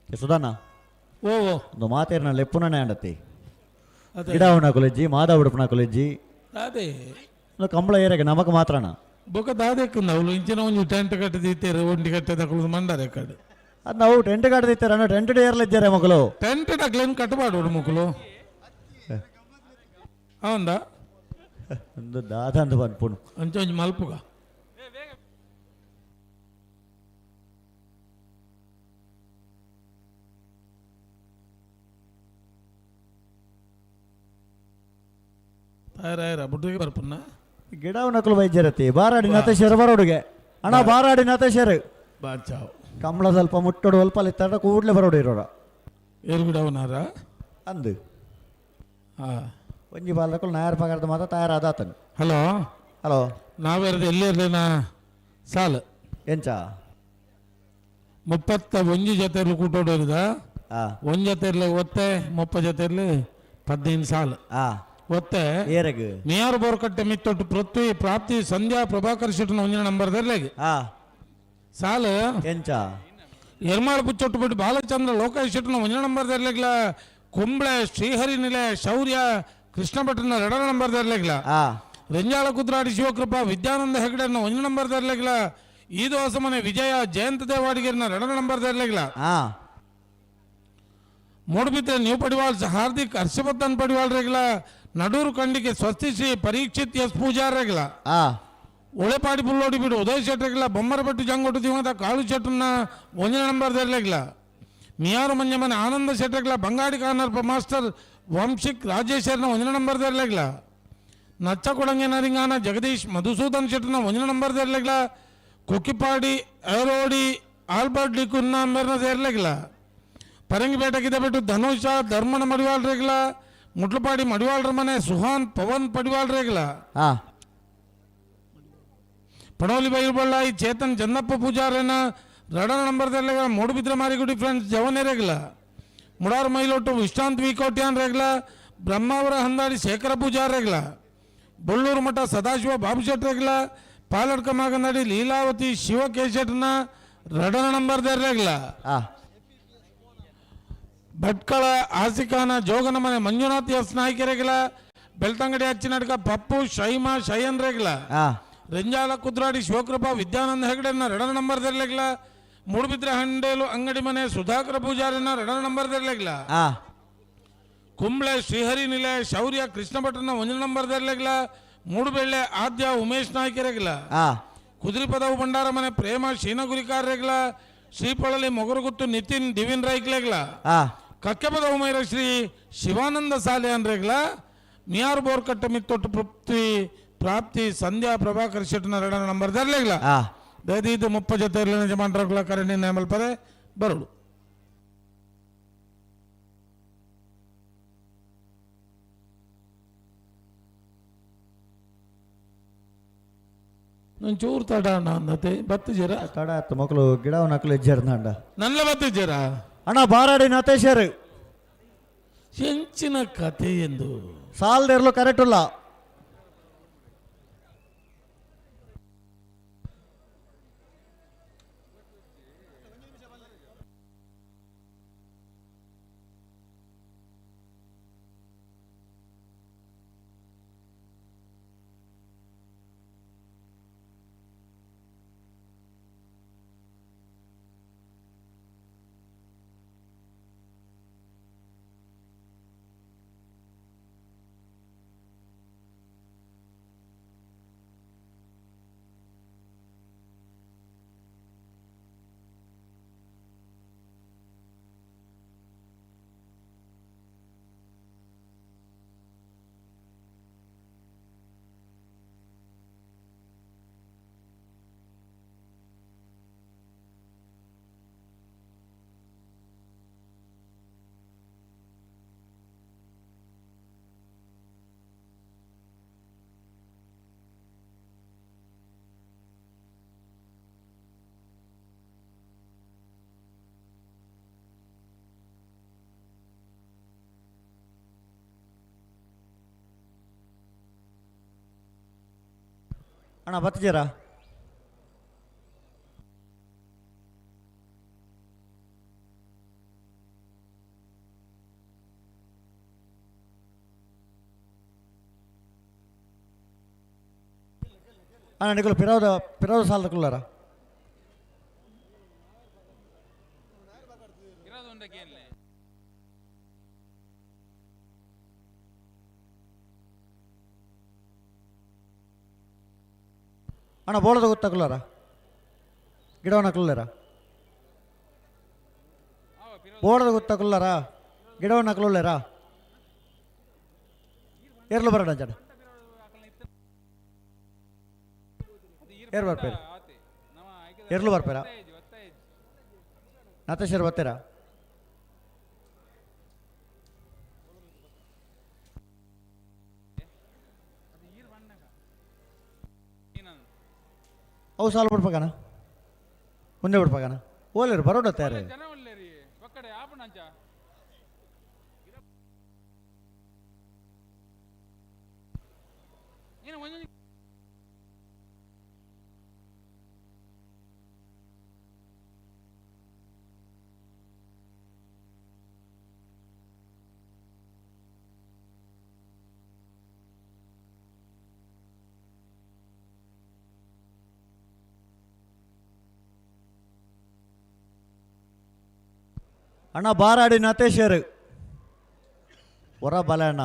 ಸುಧಾನ ಓ ಓ ಒಂದು ಮಾತೇರ್ನ ಲೆಪ್ಪುನನೇ ಅಂಡತಿ ಅದೇ. ಗಿಡವನ ಕಾಲೇಜಿ ಮಾಧವ ಉಡುಪನ ಕಾಲೇಜಿ ಅದೇ ಕಂಬಳ ಏರಗೆ ನಮಕ್ ಮಾತ್ರನ ಬೊಕ ದಾದೆಕ್ಕಂದ ಅವಳು ಇಂಚಿನ ಒಂಜಿ ಟೆಂಟ್ ಕಟ್ಟದಿತ್ತೇರು ಒಂಟಿ ಕಟ್ಟದ ಮಂಡಾರೆ ಕಡೆ ಅದು ನಾವು ಟೆಂಟ್ ಕಟ್ಟದಿತ್ತಾರೆ ಅಣ್ಣ ಟೆಂಟ್ ಏರ್ಲಿದ್ದಾರೆ ಮಕ್ಕಳು ಟೆಂಟ್ ಡಕ್ಲೇನು ಕಟ್ಟಬಾರ್ದು ಮಕ್ಕಳು ಹೌದಾ ಒಂದು ದಾದ ಅಂತ ಪನ್ಪುನು ಅಂಚ ಒಂಜಿ ಮಲ್ಪುಗ ತಯಾರಾಯರ ಬುಡ್ಡಿಗೆ ಬರ್ಪುನ್ನ ಗಿಡವನಕುಲು ಬೈಜರತಿ ಬಾರಾಡಿ ನತೇಶರ್ ಬರೋಡುಗೆ ಅಣ್ಣ ಬಾರಾಡಿ ನತೇಶರ್ ಬಾಚಾವ್ ಕಂಬಳ ಸ್ವಲ್ಪ ಮುಟ್ಟೋಡು ಅಲ್ಪ ಅಲ್ಲಿ ತಡ ಕೂಡಲೇ ಬರೋಡು ಇರೋರ ಏರು ಗಿಡವನಾರ ಅಂದು ಹಾಂ ಒಂಜಿ ಬಾಲಕುಲು ನಾಯರ್ ಪಗಾರದ ಮಾತ್ರ ತಯಾರಾದಾತನು ಹಲೋ ಹಲೋ ನಾವೆರ್ದು ಎಲ್ಲಿರ್ಲೇನಾ ಸಾಲು ಎಂಚ ಮುಪ್ಪತ್ತ ಒಂಜಿ ಜೊತೆ ಕೂಟೋಡು ಇರ್ದ ಒಂಜಿ ಜೊತೆ ಇರ್ಲಿ ಒತ್ತೆ ಮುಪ್ಪ ಜೊತೆ ಇರ್ಲಿ 15 ಸಾಲು ಒತ್ತೆ ಏರಗ್ ನಿಯಾರ್ ಬೋರ್ಕಟ್ಟೆ ಮಿತ್ತೊಟ್ಟು ಪೃಥ್ವಿ ಪ್ರಾಪ್ತಿ ಸಂಧ್ಯಾ ಪ್ರಭಾಕರ್ ಶೆಟ್ಟನ ಒಂಜಿನ ನಂಬರ್ ದರ್ಲೆಗ್ ಸಾಲು ಎಂಚ ಎರ್ಮಾಳ್ ಪುಚ್ಚೊಟ್ಟು ಬಿಟ್ಟು ಬಾಲಚಂದ್ರ ಲೋಕೇಶ್ ಶೆಟ್ಟನ ಒಂಜಿನ ನಂಬರ್ ದರ್ಲೆಗ್ಲ ಕುಂಬ್ಳೆ ಶ್ರೀಹರಿ ನಿಲಯ ಶೌರ್ಯ ಕೃಷ್ಣ ಭಟ್ರನ ಎರಡರ ನಂಬರ್ ದರ್ಲೆಗ್ಲ ರೆಂಜಾಳ ಕುದ್ರಾಡಿ ಶಿವಕೃಪಾ ವಿದ್ಯಾನಂದ ಹೆಗಡೆನ ಒಂಜಿ ನಂಬರ್ ದರ್ಲೆಗ್ಲ ಈದು ಹೊಸಮನೆ ವಿಜಯ ಜಯಂತ ದೇವಾಡಿಗರ್ನ ಎರಡರ ನಂಬರ್ ದರ್ಲೆಗ್ಲ ಮೂಡುಬಿದ್ರೆ ನೀವು ಪಡಿವಾಳ್ ಹಾರ್ದಿಕ್ ಹರ್ಷವರ್ಧನ್ ಪಡಿವಾಳ್ ರೆಗ್ಲ ನಡೂರು ಖಂಡಿಗೆ ಸ್ವಸ್ತಿಶ್ರೀ ಪರೀಕ್ಷಿತ್ ಎಸ್ ಪೂಜಾರ್ ರೆಗ್ಲ ಒಳೆಪಾಡಿ ಪುಲ್ಲೋಡಿ ಬಿಡು ಉದಯ್ ಶೆಟ್ರೆಗ್ಲ ಬೊಮ್ಮರಪಟ್ಟು ಜಂಗೊಟ್ಟು ದಿವಂಗತ ಕಾಳು ಶೆಟ್ಟನ್ನ ಒಂದನೇ ನಂಬರ್ ದರ್ಲೆಗ್ಲ ಮಿಯಾರು ಮಂಜಮನೆ ಆನಂದ ಶೆಟ್ರೆಗ್ಲ ಬಂಗಾಡಿ ಕಾರ್ನರ್ ಮಾಸ್ಟರ್ ವಂಶಿಕ್ ರಾಜೇಶ್ವರನ ಒಂದನೇ ನಂಬರ್ ದರ್ಲೆಗ್ಲ ನಚ್ಚಕೊಡಂಗೆ ನರಿಂಗಾನ ಜಗದೀಶ್ ಮಧುಸೂದನ್ ಶೆಟ್ಟನ ಒಂದನೇ ನಂಬರ್ ದರ್ಲೆಗ್ಲ ಕುಕ್ಕಿಪಾಡಿ ಏರೋಡಿ ಆಲ್ಬರ್ಟ್ ಡಿಕುನ್ನ ಮೇರ್ನ ಸೇರ್ಲೆಗ್ಲ ಪರಂಗಿಪೇಟೆಗೆ ಬಿಟ್ಟು ಧನುಷ ಧರ್ಮನ ಮಡಿವಾಳ್ ರೇಗ್ಲ ಮುಟ್ಲಪಾಡಿ ಮಡಿವಾಳ್ರ ಮನೆ ಸುಹಾನ್ ಪವನ್ ಪಡಿವಾಳ್ ರೇಗ್ಲ ಪಡೋಲಿ ಬೈಲ್ಬಳ್ಳಾಯಿ ಚೇತನ್ ಚಂದಪ್ಪ ಪೂಜಾರನ ರಡನ ನಂಬರ್ ದರ್ಲೆಗ್ಲ ಮೂಡುಬಿದ್ರೆ ಮಾರಿಗುಡಿ ಫ್ರೆಂಡ್ಸ್ ಜವನೇ ರೇಗ್ಲ ಮುಡಾರ್ ಮೈಲೊಟ್ಟು ವಿಶ್ರಾಂತ್ ವಿ ಕೋಟ್ಯಾನ್ ರೇಗ್ಲ ಬ್ರಹ್ಮಾವರ ಹಂದಾಡಿ ಶೇಖರ ಪೂಜಾರ್ ರೇಗ್ಲ ಬೊಳ್ಳೂರು ಮಠ ಸದಾಶಿವ ಬಾಬು ಶೆಟ್ ರೇಗ್ಲ ಪಾಲಡ್ಕ ಮಾಗಂದಾಡಿ ಲೀಲಾವತಿ ಶಿವ ಕೇಶೆಟ್ನ ರಡನ ನಂಬರ್ ದರ್ಲೆಗ್ಲ ಭಟ್ಕಳ ಆಸಿಕಾನ ಜೋಗನ ಮನೆ ಮಂಜುನಾಥ್ ಎಸ್ ನಾಯ್ಕರೆಗ್ಲ ಬೆಳ್ತಂಗಡಿ ಅಚ್ಚಿನಡ್ಕ ಪಪ್ಪು ಶೈಮಾ ಶಯನ್ ರೇಗ್ಲ ರೆಂಜಾಲ ಕುದ್ರಾಡಿ ಶಿವಕೃಪಾ ವಿದ್ಯಾನಂದ ಹೆಗಡೆನ ಎರಡನ ನಂಬರ್ ದರ್ಲೆಗ್ಲ ಮೂಡುಬಿದ್ರೆ ಹಂಡೇಲು ಅಂಗಡಿ ಮನೆ ಸುಧಾಕರ ಪೂಜಾರಿನ ಎರಡನ ನಂಬರ್ ದರ್ಲೆಗ್ಲ ಕುಂಬ್ಳೆ ಶ್ರೀಹರಿ ನಿಲಯ ಶೌರ್ಯ ಕೃಷ್ಣ ಭಟ್ರನ ಒಂದನೇ ನಂಬರ್ ದರ್ಲೆಗ್ಲ ಮೂಡುಬೆಳ್ಳೆ ಆದ್ಯ ಉಮೇಶ್ ನಾಯ್ಕರೆಗ್ಲ ಕುದುರಿಪದವು ಭಂಡಾರ ಮನೆ ಪ್ರೇಮ ಶೀನಗುರಿಕಾರ ರೇಗ್ಲ ಶ್ರೀಪಳಲಿ ಮೊಗರುಗುತ್ತು ನಿತಿನ್ ದಿವಿನ್ ರೈಕ್ಲೆಗ್ಲ ಕಕ್ಕೆಪದ ಉಮೈರ ಶ್ರೀ ಶಿವಾನಂದ ಸಾಲೆ ಅನ್ರೇಗ್ಲ ಮಿಯಾರ್ ಬೋರ್ಕಟ್ಟ ಮಿತ್ತೊಟ್ಟು ಪೃಥ್ವಿ ಪ್ರಾಪ್ತಿ ಸಂಧ್ಯಾ ಪ್ರಭಾಕರ್ ಶೆಟ್ಟನ ಎರಡನ ನಂಬರ್ ದರ್ಲೆಗ್ಲ ದಯದೀದು ಮುಪ್ಪ ಜೊತೆ ಜಮಾನ್ರಗ್ಲ ಕರಣಿ ನೇಮಲ್ಪದೆ ಬರುಡು ಒಂಚೂರು ತಡ ಅಣ್ಣ ಅಂದತೆ ಬತ್ತಿದ್ದೀರಾ ತಡ ಆತು ಮಕ್ಕಳು ಗಿಡವನ್ನ ಹಾಕಲು ಹೆಜ್ಜೆರ್ದಾಂಡ ನನ್ನ ಬತ್ತಿದ್ದೀರಾ ಅಣ್ಣ ಬಾರಾಡಿ ನತೇಶರ್ ಹೆಂಚಿನ ಕತೆ ಎಂದು ಸಾಲದಿರಲು ಕರೆಕ್ಟ್ ಇಲ್ಲ. ಅಣ್ಣ ಬತ್ತಿದ್ದೀರಾ? ಅಣ್ಣ ನಿಕುಲು ಪಿರವುದ ಪಿರವುದ ಸಾಲದ ಕುಲ್ಲರ. ಅಣ್ಣ ಬೋಳದ ಗೊತ್ತಾಗಲ್ಲಾರ ಗಿಡವನ್ನ ಕುಲ್ಲರ ಬೋಳದ ಗೊತ್ತಾಗಲ್ಲಾರ ಗಿಡವನ್ನ ಕುಲ್ಲರ ಏರ್ಲು ಬರೋಣ ಜನ ಏರ್ ಬರ್ಪೇರ ಏರ್ಲು ಬರ್ಪೇರ ನಾತೇಶ್ವರ ಬರ್ತೀರಾ? ಅವು ಸಾಲ ಬಿಡ್ಪಾಗಣ ಮುಂದೆ ಬಿಡ್ಪಾಗಣ ಓಲೇರು ಬರೋಣ ತಯಾರಿ. ಅಣ್ಣ ಬಾರಾಡಿ ನತೇಶರು ಹೊರ ಬಲ ಅಣ್ಣ.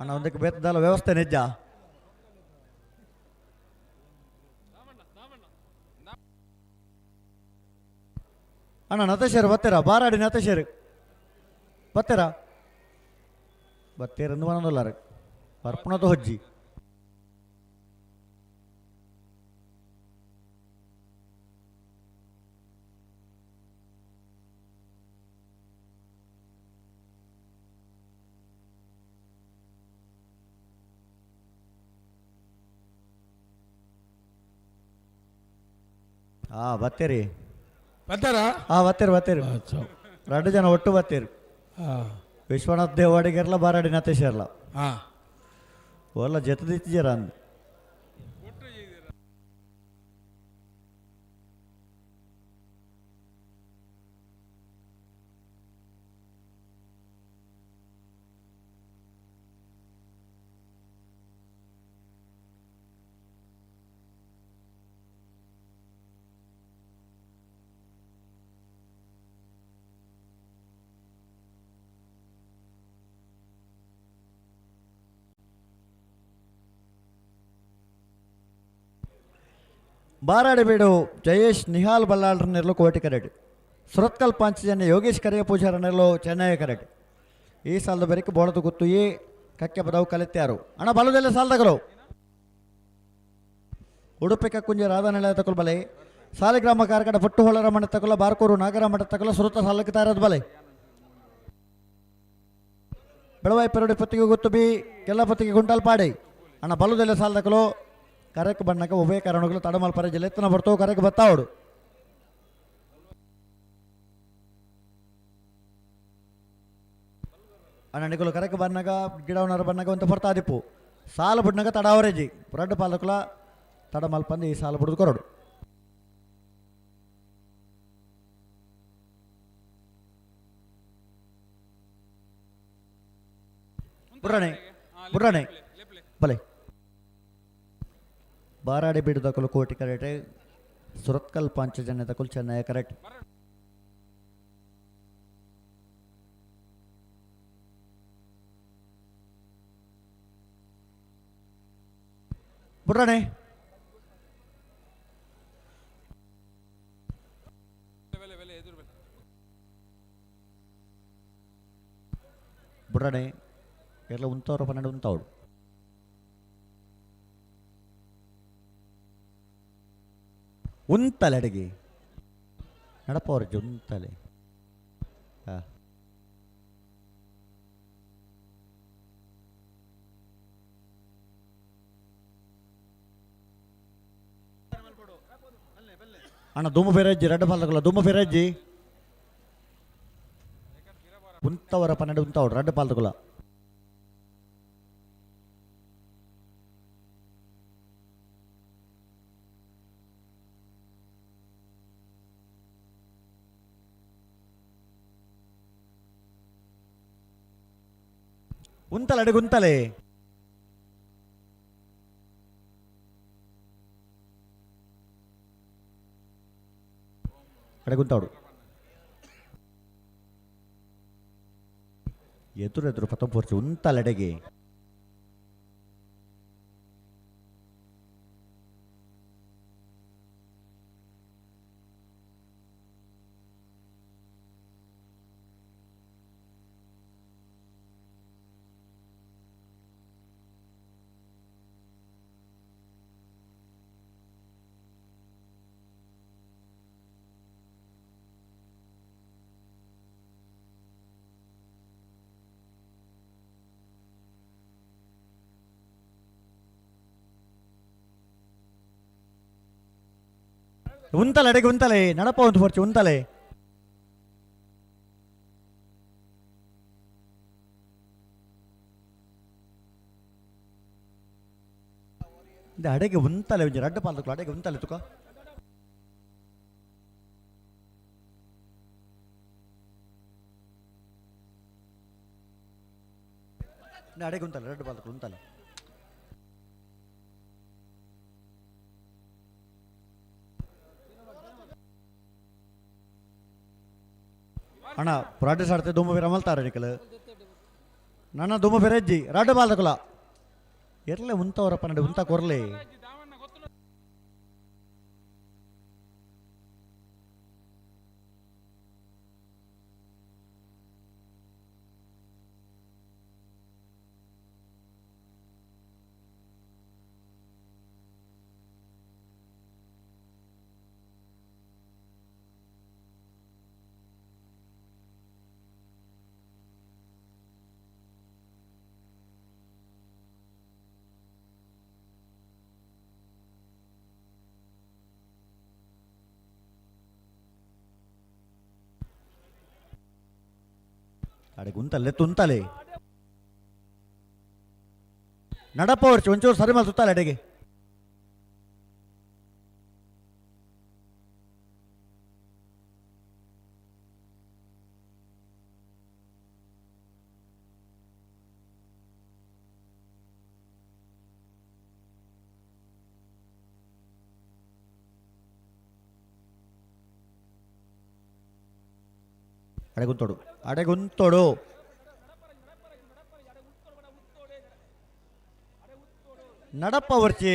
ಅಣ್ಣ ಒಂದಕ್ಕೆ ಬೇತದಲ್ಲ ವ್ಯವಸ್ಥೆ ನಿಜ. ಅಣ್ಣ ನತೇಶರು ಬರ್ತೀರಾ? ಬಾರಾಡಿ ನತೇಶರು ಬರ್ತೀರಾ? ಬರ್ತೀರ ಎಂದು ಬರ್ಪುಣದ ಹೊಜ್ಜಿ. ಹಾ ಬರ್ತೀರಿ ಬರ್ತಾರಾ? ಹಾ ಬರ್ತೀರಿ ಬರ್ತೀರಿ, ಎರಡು ಜನ ಒಟ್ಟು ಬರ್ತೀರಿ. ವಿಶ್ವನಾಥ್ ದೇವಾಡಿಗೆರ್ಲ ಬಾರಾಡಿ ನತೇಶರ್ಲ ಓಲ್ಲ ಜೊತೆದಿತ್ತಿದ್ದೀರ ಅಂದ್. ಬಾರಾಡಿಬೀಡು ಜಯೇಶ್ ನಿಹಾಲ್ ಬಲ್ಲಾಳ್ರನ್ನೆರಲು ಕೋಟಿ ಕರೆಟ್, ಸುರತ್ಕಲ್ ಪಾಂಚಜನ್ಯ ಯೋಗೇಶ್ ಕರಿಯ ಪೂಜಾರನ್ನೆರಲು ಚೆನ್ನೈ ಕರೆಟ್. ಈ ಸಾಲದ ಬೆರಕೆ ಬೋಳದ ಗುತ್ತು ಈ ಕಕ್ಕೆ ಪದವು ಕಲಿತ್ಯಾರು. ಅಣ್ಣ ಬಲದಲ್ಲೇ ಸಾಲದಗರು ಉಡುಪಿ ಕಕ್ಕುಂಜಿ ರಾಧಾನೆಲೆ ತಕುಲ್ ಬಲೆ, ಸಾಲಿಗ್ರಾಮ ಕಾರ್ಕಡ ಪಟ್ಟುಹೊಳರ ಮಠ ತಕುಲ, ಬಾರ್ಕೂರು ನಾಗರ ಮಠ ತಕುಲ, ಸುರತ ಸಾಲಕ್ಕೆ ತಾರದ ಬಲೆ. ಬೆಳವಾಯಿ ಪೆರಡಿ ಪತ್ತಿಗೆ ಗೊತ್ತು ಬಿ ಕೆಲ್ಲ ಪತ್ತಿಗೆ ಗುಂಟಲ್ಪಾಡಿ. ಅಣ್ಣ ಬಲದಲ್ಲೇ ಸಾಲದಕಲು ಕರೆಕ್ ಬಣ್ಣಕ್ಕೆ ಉಭಯ ಕಾರಣಗಳು ತಡಮಲ್ಪರ ಜಿಲ್ಲೆತ್ತನ ಬರ್ತವು ಕರೆಕ್ ಬತ್ತಾವಡು. ಅಣ್ಣ ನಿಕುಲು ಕರೆಕ್ ಬಣ್ಣಗ ಗಿಡವನರ ಬಣ್ಣಗ ಒಂದು ಹೊರ್ತಾದಿಪ್ಪು ಸಾಲ ಬುಡ್ನಗ ತಡಾವರೇಜಿ ರಡ್ಡು ಪಾಲಕುಲ ತಡಮಲ್ಪಂದು ಈ ಸಾಲ ಬುಡ್ದು ಕೊರಡು. ಬುಡ್ರಣೆ ಬುಡ್ರಣೆ ಬಲೆ ಬಾರಾಡಿ ಬೀಡು ದಕಲು ಕೋಟಿ ಕರೆಟ್, ಸುರತ್ಕಲ್ ಪಾಂಚಜನ್ಯ ದಕಲು ಚೆನ್ನೈ ಕರೆಟ್. ಬುಡ್ರಣೆ ಬುಡ್ರಣೆ ಎರ್ಲ ಉಂತವ್ರ 12 ಉಂತಾವಡು. ಉಂತಲೆ ಅಡಿಗೆ ನಡಪವ್ರ ಉಂತಲೆ. ಹಾಂ ಅಣ್ಣ ದುಮ್ಮು ಫಿರಜ್ಜಿ ರಡ್ಡು ಪಾಲ್ದಕಲ್ಲ ದುಮ್ಮು ಫಿರಜ್ಜಿ ಉಂತವರ 12 ಉಂತಾವಡು ರಡ್ಡು ಪಾಲ್ದಕಲ್ಲ. ಉಂತಲೆ ಅಡಿಗೆ ಉಂತಲೆ. ಅಡಗುಂತಾವಡು ಎದುರು ಎದುರು ಪತ್ತೊಂಪೊರ್ಚು ಉಂತಲೆಡೆಗೆ. ಉಂತಲೆ ಅಡೆಗೆ ಉಂತಲೆ ನಡಪ ಒಂದು ಪೊರ್ಚು ಉಂತಲೆ. ಅಡೆಗೆ ಉಂತಲೆ ಒಂಜಿ ರಡ್ಡು ಪಾಲ್ದಕ್ಲು ಅಡೆಗೆ ಉಂತಲೆ ತುಕ. ಅಡೆಗೆ ಉಂತಲೆ ರಡ್ಡು ಪಾಲ್ದಕ್ಲು ಉಂತಲೆ. ಅಣ್ಣ ಪ್ರಾಕ್ಟೀಸ್ ಆಡ್ತೆ ದುಮ್ಮು ಫಿರ ಮಲ್ತಾರೆ ನಿಕಲ್ ನನ್ನ ದುಮ್ಮು ಫಿರಜ್ಜಿ ರಡ್ಡು ಬಾಲ್ದಕುಲ ಎರ್ಲೆ ಉಂತವರಪ್ಪ ನಡೆ ಉಂತ ಕೊರ್ಲೆ. ಅಡೆ ಗುಂತಲೆ ತುಂತಲೆ ನಡಪ ವರ್ಚು ಒಂಚೂರು ಸರಿ ಮಲ್ ತುತ್ತಾಲೆ ಅಡೆಗೆ. ಅಡೆಗುಂತೋಡು ಅಡೆಗುಂತೋಡು. ನಡಪ್ಪ ವರ್ಚಿ.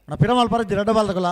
ಅಣ್ಣ ಪಿರಮಾಲ್ ಪರಜ್ಜಿ ರಡ್ಡ ಬಾಲ್ದಕುಲ.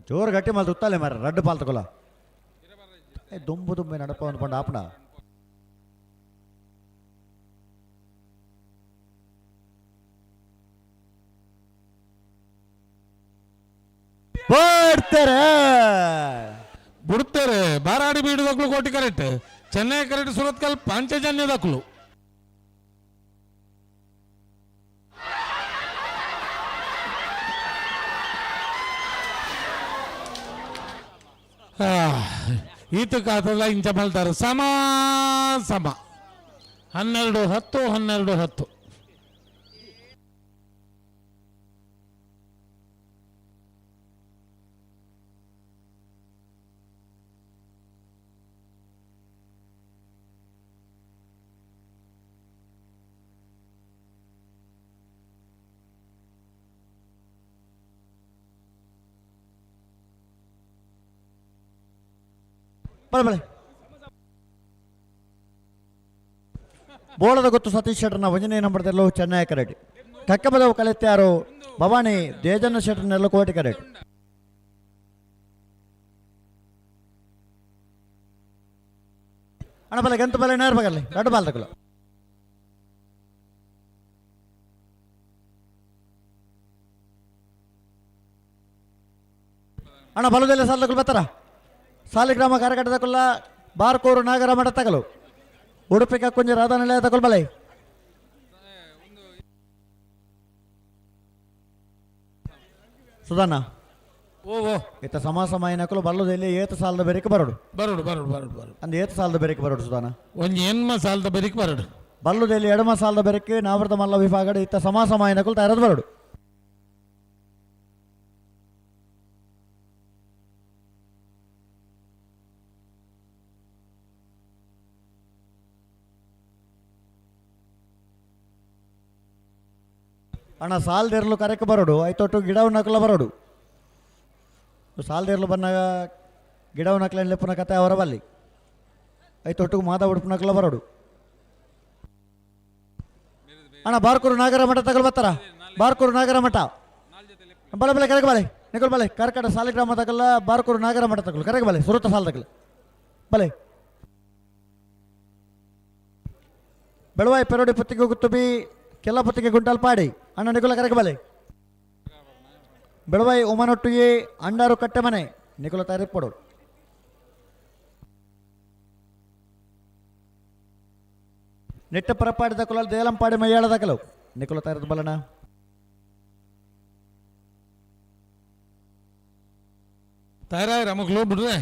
ಜೋರು ಗಟ್ಟಿ ಮಲ್ತು ಉತ್ತಾಲೆ ಮಾರ ರಡ್ಡು ಪಾಲ್ ತಗೊಲ್ಲ ಏ ದುಂಬು ದುಂಬೆ ನಡಪ ಅಂದ್ಕೊಂಡು ಆಪಣ ಬಿಡ್ತಾರೆ ಬಿಡ್ತಾರೆ ಬಾರಾಡಿ ಬೀಡುದಕ್ಲು ಕೋಟಿ ಕರೆಕ್ಟ್ ಚೆನ್ನೈ ಕರೆಕ್ಟ್ ಸುರತ್ಕಲ್ ಪಾಂಚಜನ್ಯದಕ್ಲು ಈತ ಕಾತಲ್ಲ ಇಂಚ ಮಲ್ತಾರೆ ಸಮ ಸಮ 12 10 12 10. ಬಳೆ ಬಳೆ ಬೋಳದ ಗೊತ್ತು ಸತೀಶ್ ಶೆಟ್ಟರ್ನ ಒಂಜನೇ ನಂಬರ್ದಲ್ಲೂ ಚೆನ್ನೈ ಕರೆಕ್ಟ್ ಕಕ್ಕಬದವು ಕಲಿತ್ಯಾರು ಭವಾನಿ ದೇಜನ್ನ ಶೆಟ್ಟರ್ನೆಲ್ಲ ಕೋಟಿ ಕರೆಕ್ಟ್ ಅಣ್ಣ ಬಲೆ ಗಂತ ಬಲೆ ನೇರ ಬಗಲ್ಲಿ ದೊಡ್ಡ ಬಾಲ್ ತಗೊಳ್ಳು ಅಣ್ಣ ಬಲದಲ್ಲೇ ಸಾಲ ತಗೊಳ್ಳು ಬರ್ತಾರ ಸಾಲಿಗ್ರಾಮ ಕಾರಕಟ್ಟದಕ್ಕಲ್ಲ ಬಾರ್ಕೋರು ನಾಗರ ಮಠ ತಗಲು ಉಡುಪಿ ಕಕ್ಕುಂಜಿ ರಾಧಾನಿಲಯ ತಗೊಳ್ ಬಲೆ ಸುಧಾನ ಓ ಓ ಇತ್ತ ಸಮ ಸಮಯನಕಲು ಬಲ್ಲದಲ್ಲಿ ಏತ ಸಾಲದ ಬೇರೆಕ್ ಬರೋಡು ಬರೋಡು ಬರೋಡು ಬರೋಡು ಬರೋಡು ಅಂದ್ ಏತ ಸಾಲದ ಬೇರೆಕ್ ಬರೋಡು ಸುಧಾನ ಒಂಜಿ ಎನ್ಮ ಸಾಲದ ಬೆರಿಕ್ ಬರೋಡು ಬಲ್ಲುದಲ್ಲಿ ಎಡಮ ಸಾಲದ ಬೆರಕ್ಕೆ ನಾವೃತ ಮಲ್ಲ ವಿಭಾಗಡೆ ಇತ್ತ ಸಮ ಸಮಯನಕಲು ತಯಾರದ ಬರೋಡು ಅಣ್ಣ ಸಾಲದಿರಲು ಕರೆಕ್ ಬರೋಡು ಐತೊಟ್ಟು ಗಿಡವು ನಕಲ ಬರೋಡು ಸಾಲದಿರಲು ಬನ್ನಾಗ ಗಿಡವು ನಕಲ ಲೆಪ್ಪುನ ಕತೆ ಅವರ ಬಲ್ಲಿ ಐತೊಟ್ಟು ಮಾದ ಉಡುಪು ನಕಲ ಬರೋಡು ಅಣ್ಣ ಬಾರ್ಕೂರು ನಾಗರ ಮಠ ತಗೊಳ್ ಬರ್ತಾರ ಬಾರ್ಕೂರು ನಾಗರ ಮಠ ಬಲೆ ಬಲೆ ಕರೆಕ್ ಬಲೆ ನಿಕಲ್ ಬಲೆ ಕರ್ಕಟ ಸಾಲಿಗ್ರಾಮ ತಗಲ್ಲ ಬಾರ್ಕೂರು ನಾಗರ ಮಠ ತಗಲು ಕರೆಕ್ ಬಲೆ ಸುರುತ ಸಾಲ ತಗಲು ಬಲೆ ಬೆಳವಾಯಿ ಪೆರೋಡಿ ಪುತ್ತಿಗೆ ಗುತ್ತುಬಿ ಕೆಲ ಪುತ್ತಿಗೆ ಗುಂಟಲ್ ಪಾಡಿ ಅಣ್ಣ ನಿಕುಲ ಕರೆಕ್ ಬಲೆ ಬೆಳವಾಯಿ ಉಮನೊಟ್ಟಿಗೆ ಅಂಡಾರು ಕಟ್ಟೆ ಮನೆ ನಿಕುಲ ತಯಾರಿ ನೆಟ್ಟ ಪರಪಾಡಿದ ಕುಲ ದೇಲಂಪಾಡಿ ಮೈಯಾಳದ ಕೆಲವು ನಿಕುಲ ತಯಾರಿದ ಬಲನ ತಯಾರಾಯ್ರ ಮಕ್ಕಳು ಬಿಡ್ರೆ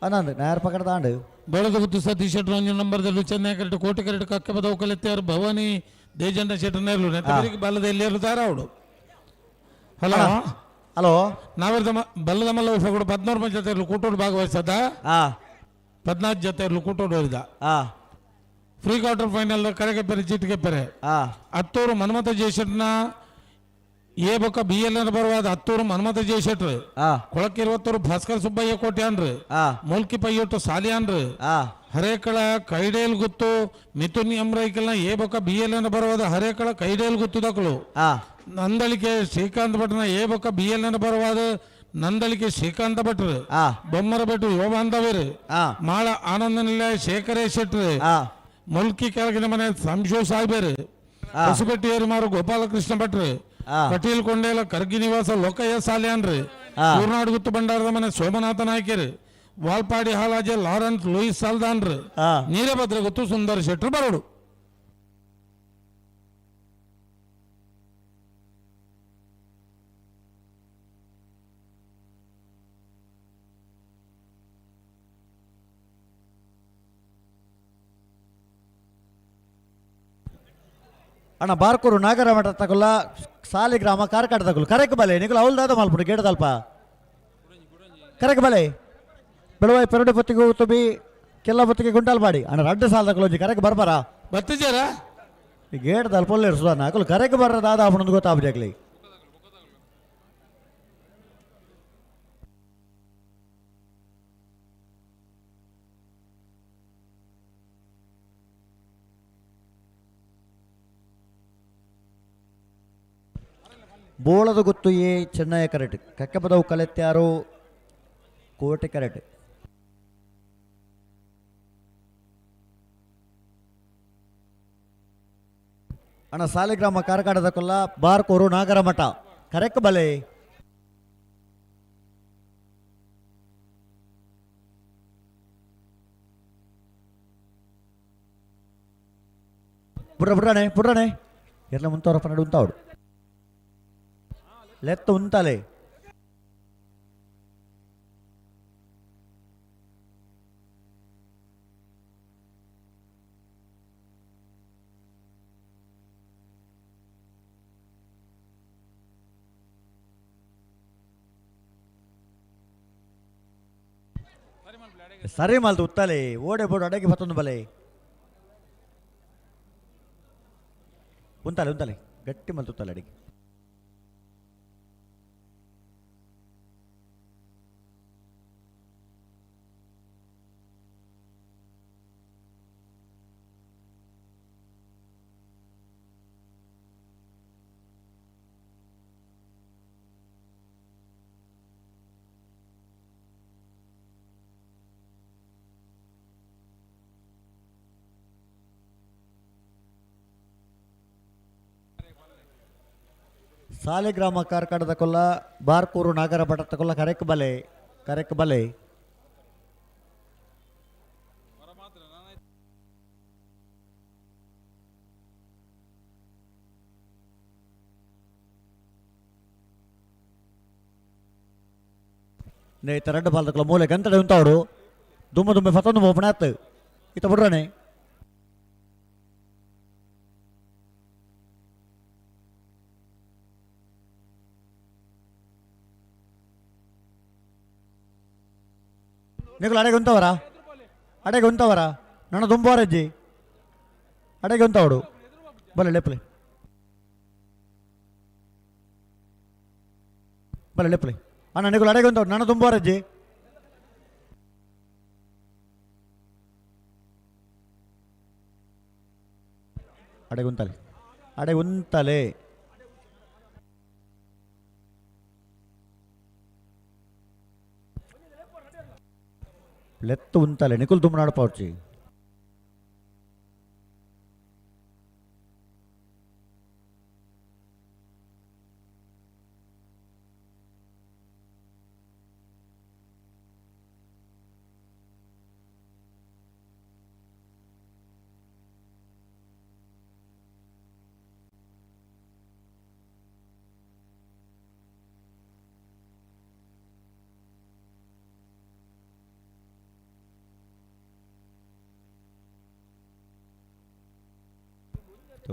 ಅನಂದ್ ನಾಯರ್ ಪಕಡ ತಾಂಡು ಬೆಳೆದ ಗುತ್ತು ಸತೀಶ್ ಶೆಟ್ಟರ್ ಒಂಜಿ ನಂಬರ್ದಲ್ಲಿ ಚೆನ್ನೈ ಕರೆಕ್ಟ್ ಕೋಟಿ ಕರೆಕ್ಟ್ ಕಕ್ಕೆ ಬದವು ಕಲಿತ್ಯಾರು ಭವಾನಿ ದೇಜಣ್ಣ ಶೆಟ್ಟರ್ ನೇರ್ಲು ನೆತ್ತಬರಿಗೆ ಬಲ್ಲದ ಎಲ್ಲಿಯರು ತಯಾರಾವಡು. ಹಲೋ ಹಲೋ ನಾವಿರ್ದ ಬಲ್ಲದ ಮಲ್ಲ ಕೂಡ 14 ಮಂದಿ ಜೊತೆ ಇರ್ಲು ಕೂಟೋಡು ಭಾಗವಹಿಸದ 14 ಜೊತೆ ಇರ್ಲು ಕೂಟೋಡು ಹೋರಿದ ಫ್ರೀ ಕ್ವಾರ್ಟರ್ ಫೈನಲ್ ಕರೆಗೆ ಪೆರೆ ಚೀಟಿಗೆ ಪೆರೆ ಹತ್ತೂರು ಮನ್ಮಥ ಜಯಶೆಟ್ನ ಎ ಬೊಕ್ಕ ಬಿ ಎಲ್ ಎನ್ ಬರುವಾದ ಹತ್ತೂರು ಮನ್ಮಥ ಜಯಶೆಟ್ರು ಕೊಳಕಿರುವತ್ತೂರು ಭಾಸ್ಕರ್ ಸುಬ್ಬಯ್ಯ ಕೋಟ್ಯಾನ್ರು ಮೂಲ್ಕಿ ಪೈಯೊಟ್ಟು ಸಾಲಿಯಾನ್ರು ಹರೇಕಳ ಕೈಡೇಲ್ ಗುತ್ತು ಮಿಥುನ್ ಎಂ ರೈಕಲ್ನ ಎ ಬೊಕ್ಕ ಬಿ ಎಲ್ ಎನ್ ಬರುವಾದ ಹರೇಕಳ ಕೈಡೇಲ್ ಗುತ್ತು ದಕ್ಕಲು ನಂದಳಿಕೆ ಶ್ರೀಕಾಂತ್ ಭಟ್ನ ಎ ಬೊಕ್ಕ ಬಿ ಎಲ್ ಎನ್ ಬರುವಾದ ನಂದಳಿಕೆ ಶ್ರೀಕಾಂತ ಭಟ್ರು ಬೊಮ್ಮರ ಭಟ್ರು ಯುವ ಬಾಂಧವರು ಮಾಳ ಆನಂದ ನಿಲಯ ಶೇಖರೇ ಶೆಟ್ರು ಮುಲ್ಕಿ ಕೆಳಗಿನ ಮನೆ ಸಂಶೋ ಸಾಹೇಬರು ಹೊಸಪೇಟೆ ಮಾರು ಗೋಪಾಲಕೃಷ್ಣ ಭಟ್ರು ಕಟೀಲ್ ಕೊಂಡೇಲ ಕರ್ಗಿ ನಿವಾಸ ಲೋಕಯ್ಯ ಸಾಲ್ಯಾನ್ರಿ ಊರ್ನಾಡು ಗುತ್ತು ಭಂಡಾರದ ಮನೆ ಸೋಮನಾಥ ನಾಯ್ಕರು ವಾಲ್ಪಾಡಿ ಹಾಲಾಜೆ ಲಾರೆನ್ಸ್ ಲೂಯಿಸ್ ಸಾಲ್ದಾನ್ರು ನೀರಭದ್ರ ಗುತ್ತು ಸುಂದರ್ ಶೆಟ್ರು ಬರೋಡು. ಅಣ್ಣ ಬಾರ್ಕೂರು ನಾಗರ ಮಠ ತಗೊಲ್ಲ ಸಾಲಿಗ್ರಾಮ ಕಾರ್ಕಾಟ ತಗೊಲ್ಲ ಕರೆಕ್ ಬಲೆ ನಿಕುಲು ಅವಲ್ದಾದ ಮಲ್ಪುಡು ಗೇಡದಲ್ಪ ಕರೆಕ್ ಬಲೆ ಬೆಳವಾಯಿ ಪೆರಡು ಪೊತ್ತಿಗೆ ತುಬಿ ಕೆಲ್ಲ ಪೊತ್ತಿಗೆ ಗುಂಟಾಲ್ ಮಾಡಿ ಅಣ್ಣ ರಡ್ಡು ಸಾಲ ತಗೊಳ್ಳೋಜಿ ಕರೆಕ್ ಬರ್ಬಾರ ಬತ್ತಿಜಾರ ಈ ಗೇಟ್ ದಲ್ಪ ಸುಧಾರಣ ಅಕಲು ಕರೆಕ್ ಬರ್ರ ದಾದ ಅವನೊಂದು ಗೊತ್ತಾಗ್ಲಿ. ಬೋಳದ ಗುತ್ತು ಎ ಚೆನ್ನಯ ಕರೆಟ್ ಕಕ್ಕಪದವು ಕಲೆತ್ಯಾರು ಕೋಟೆ ಕರೆಟ್. ಅಣ್ಣ ಸಾಲಿಗ್ರಾಮ ಕಾರ್ಕಾಡದ ಕೊಲ್ಲ ಬಾರ್ಕೋರು ನಾಗರಮಠ ಕರೆಕ್ ಬಲೆ. ಬುಡ್ರ ಬುಡ್ರಾಣೆ ಬುಡ್ರಾಣೆ ಎಲ್ಲ ಮುಂತವರ ಪನ್ನಡು ಉಂತಾವಡು ಲೆತ್ತ ಉಂತಾಲೆ. ಸರಿ ಮಲ್ದು ಉತ್ತಾಲೆ ಓಡೆ ಬೋಡು ಅಡಗೆ ಬತ್ತೊಂದು ಬಲೆ ಉಂತಾಲೆ ಉಂತಾಲೆ ಗಟ್ಟಿ ಮಲ್ತು ಉತ್ತಾಲೆ ಅಡಿಗೆ. ಸಾಲಿಗ್ರಾಮ ಕಾರ್ಕಡದ ಕೊಲ್ಲ ಬಾರ್ಕೂರು ನಾಗರ ಭಟದ ಕೊಲ್ಲ ಕರೆಕ್ ಬಲೆ ಕರೆಕ್ ಬಲೆ. ನೇತ ರಡ್ಡು ಬಾಲ್ದಕ್ಲ ಮೂಲೆ ಗಂತಡೆ ಉಂತಾವಡು ದುಮ್ಮ ದುಮ್ಮೆ ಫತೊಂದು ಮೋಪಣಾತ್ ಇತ್ತ ಬಿಡ್ರಾಣೆ. ನಿಕುಲು ಅಡೆಗೆ ಉಂತವರಾ ಅಡೆಗೆ ಉಂತವರಾ ನನ್ನ ದುಂಬಾರಜ್ಜಿ ಅಡೆಗೆ ಉಂತವಡು ಬಲೆ ಲೆಪ್ಪಲೆ ಬಲೆ ಲೆಪ್ಪಲೆ ಅಣ್ಣ ನಿಕುಲು ಅಡೆಗೆ ಉಂತವಡು ನನ್ನ ದುಂಬಾರಜ್ಜಿ ಅಡೆಗೆ ಉಂತಾಲೆ ಅಡೆಗೆ ಉಂತಾಲೆ. ಲೆತ್ತು ಉಂತಾಲೆ ನಿಕುಲ್ ದುಮ್ಮನಾಡು ಪೌರ್ಚಿ.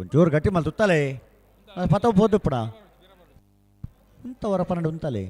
ಒಂಚೂರು ಗಟ್ಟಿ ಮಲ್ತು ಉತ್ತಾಲೆ ಪತ ಬೋದು ಇಪ್ಪಡ ಉಂತವರ ಪನ್ನಡು ಉಂತಾಲೆ.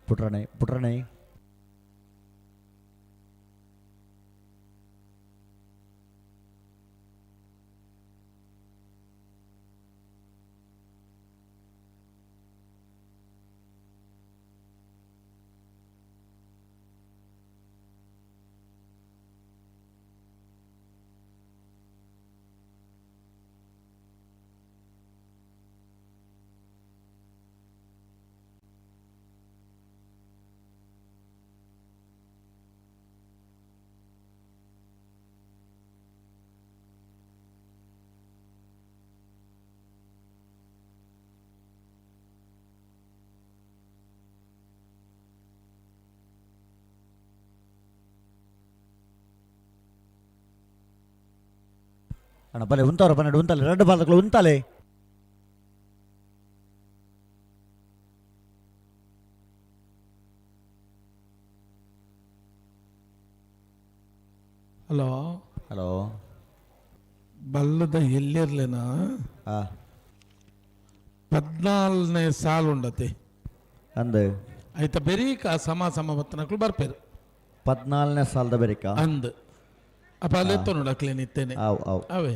ಪುಟ್ರಣೆ ಪುಟ್ರಣೆ ಅಣ್ಣ ಬಲೆ ಉಂತಾರ 12 ಉಂತಾಲೆ 2 ಬಾಲ್ದಕ್ಲು ಉಂತಾಲೆ. ಹಲೋ ಹಲೋ ಬಲ್ಲದ ಎಲ್ಲಿರ್ಲೇನಾ 14ನೇ ಸಾಲು ಉಂಡತೆ ಅಂದು ಆಯ್ತಾ ಬೆರೀಕ ಸಮ ಸಮ ಬತ್ತನಕ್ಲು ಬರ್ಪೇರು 14ನೇ ಸಾಲದ ಬೆರಿಕ ಅಂದ್ ಅಪ್ಪ ಅಲ್ಲೆತ್ತೋ ನೋಡಕ್ಲೇನು ಇತ್ತೇನೆ ಆವ್ ಆವ್ ಅವೇ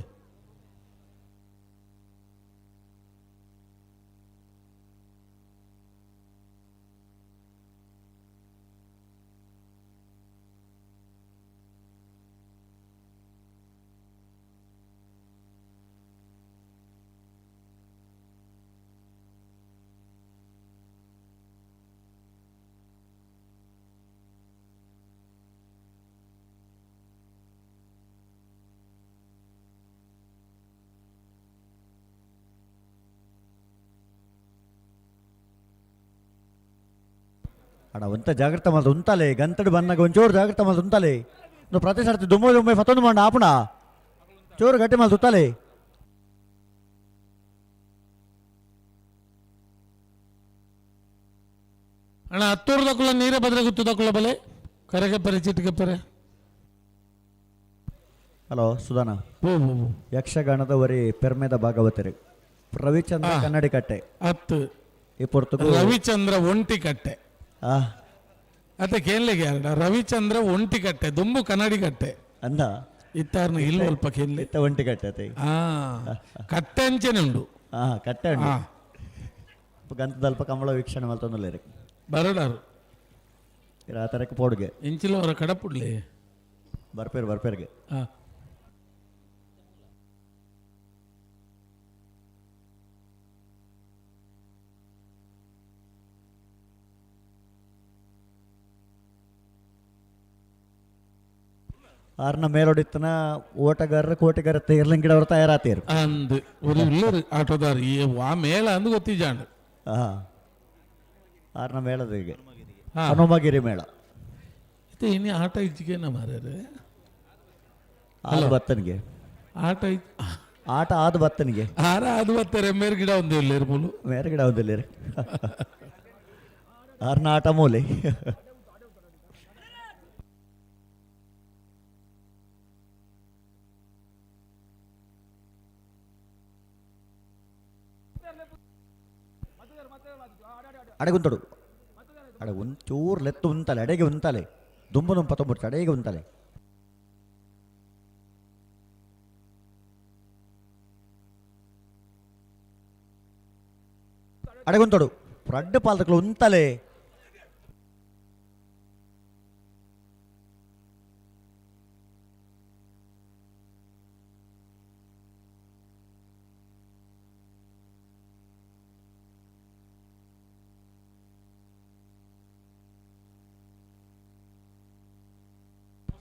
ಅಣ್ಣ ಒಂತ ಜಾಗ್ರತೆ ಮಾಲ್ದು ಉಂತಾಲೆ ಗಂತಡು ಬನ್ನಾಗ ಒಂಚೂರು ಜಾಗ್ರತೆ ಮಾಲ್ದು ಉಂತಾಲೆ నువ్వు ಪ್ರತಿ ಸರ್ತಿ ದುಮ್ಮು ದುಮ್ಮೆ ಫತೊಂದು ಮಂಡ ಆಪುಣ ಚೂರು ಗಟ್ಟಿ ಮಾಲ್ ತುತ್ತಾಲೆ. ಅಣ್ಣ ಹತ್ತೂರ್ದಕ್ಕುಲ್ಲ ನೀರೇ ಬದ್ರೆ ಗುತ್ತದಕ್ಕುಲ್ಲ ಬಲೆ ಕರೆಗೆ ಚಿಟ್ಟಿಗೆ ಪರೆ. ಹಲೋ ಸುಧಾನ, ಓ ಓ ಯಕ್ಷಗಾನದ ವರಿ ಪೆರ್ಮೆದ ಭಾಗವತರು ರವಿಚಂದ್ರ ಕನ್ನಡಿಕಟ್ಟೆ ಹತ್ತು ಈ ಪೊರ್ತುಗು ರವಿಚಂದ್ರ ಒಂಟಿಕಟ್ಟೆ ಅತ್ತೆ ಕೇನ್ಲೆಗೆ ಯಾರಡ ರವಿಚಂದ್ರ ಒಂಟಿಕಟ್ಟೆ ದುಂಬು ಕನ್ನಡಿಕಟ್ಟೆ ಅಂದ ಇತ್ತಾರ್ನ ಇಲ್ಲ ಅಲ್ಪ ಕೇನ್ಲೆ ಇತ್ತ ಒಂಟಿಕಟ್ಟೆ ಅತ್ತೆ ಕಟ್ಟೆ ಅಂಚೆನೆ ಉಂಡು ಕಟ್ಟೆ ಉಂಡು ಗಂತದಲ್ಪ ಕಮಲ ವೀಕ್ಷಣೆ ಮಲ್ತೊಂದುಲ್ಲೇರು ಬರಡಾರು ರಾತರಕ್ಕೆ ಪೋಡ್ಗೆ ಇಂಚಿಲ ಅವರ ಕಡಪುಡ್ಲಿ ಬರ್ಪೇರು ಬರ್ಪೇರ್ಗೆ ಆರ್ನ ಮೇಲೊಡಿತ್ತನ ಓಟಗಾರರ ಕೋಟೆಗಾರ ತೇರ್ಲಿಂಗಿಡವರು ತಯಾರಾತೇರು ಅಂದ್ ஒரு இல்லರು ಆಟೋದಾರ್ ಈ ಆ ಮೇಳ ಅಂದು ಗೊತ್ತಿಜಾಂಡ್ ಆರ್ನ ಮೇಳದ ಈಗ ಹನುಮಗಿರಿ ಮೇಳ ಇದು ಇನ್ನು ಆಟ ಇಜ್ಜಿಗೆನ ಮಾರ್ಯಾರೆ ಆದ ಬತ್ತನಿಗೆ ಆಟ ಆಟ ಆದ ಬತ್ತನಿಗೆ ಆರ ಅದು ಬತ್ತಾರೆ ಮೇರ್ ಗಿಡ ಒಂದು ಇಲ್ಲ ಮೂಲು ಮೇರೆ ಗಿಡ ಒಂದು ಇಲ್ಲ ಆರ್ನ ಆಟ ಮೂಲೆ ಅಡಗುಂತಡು ಅಡ ಒಂಚೂರು ಲೆತ್ತು ಉಂತಾಲೆ ಅಡೆಗೆ ಉಂತಾಲೆ ದುಂಬು ನುಂಪ ತೊಂಬುಡ್ತು ಅಡೆಗೆ ಉಂತಾಲೆ. ಅಡಗುಂತಡು ರಡ್ಡು ಪಾಲ್ದಕ್ಲು ಉಂತಾಲೆ.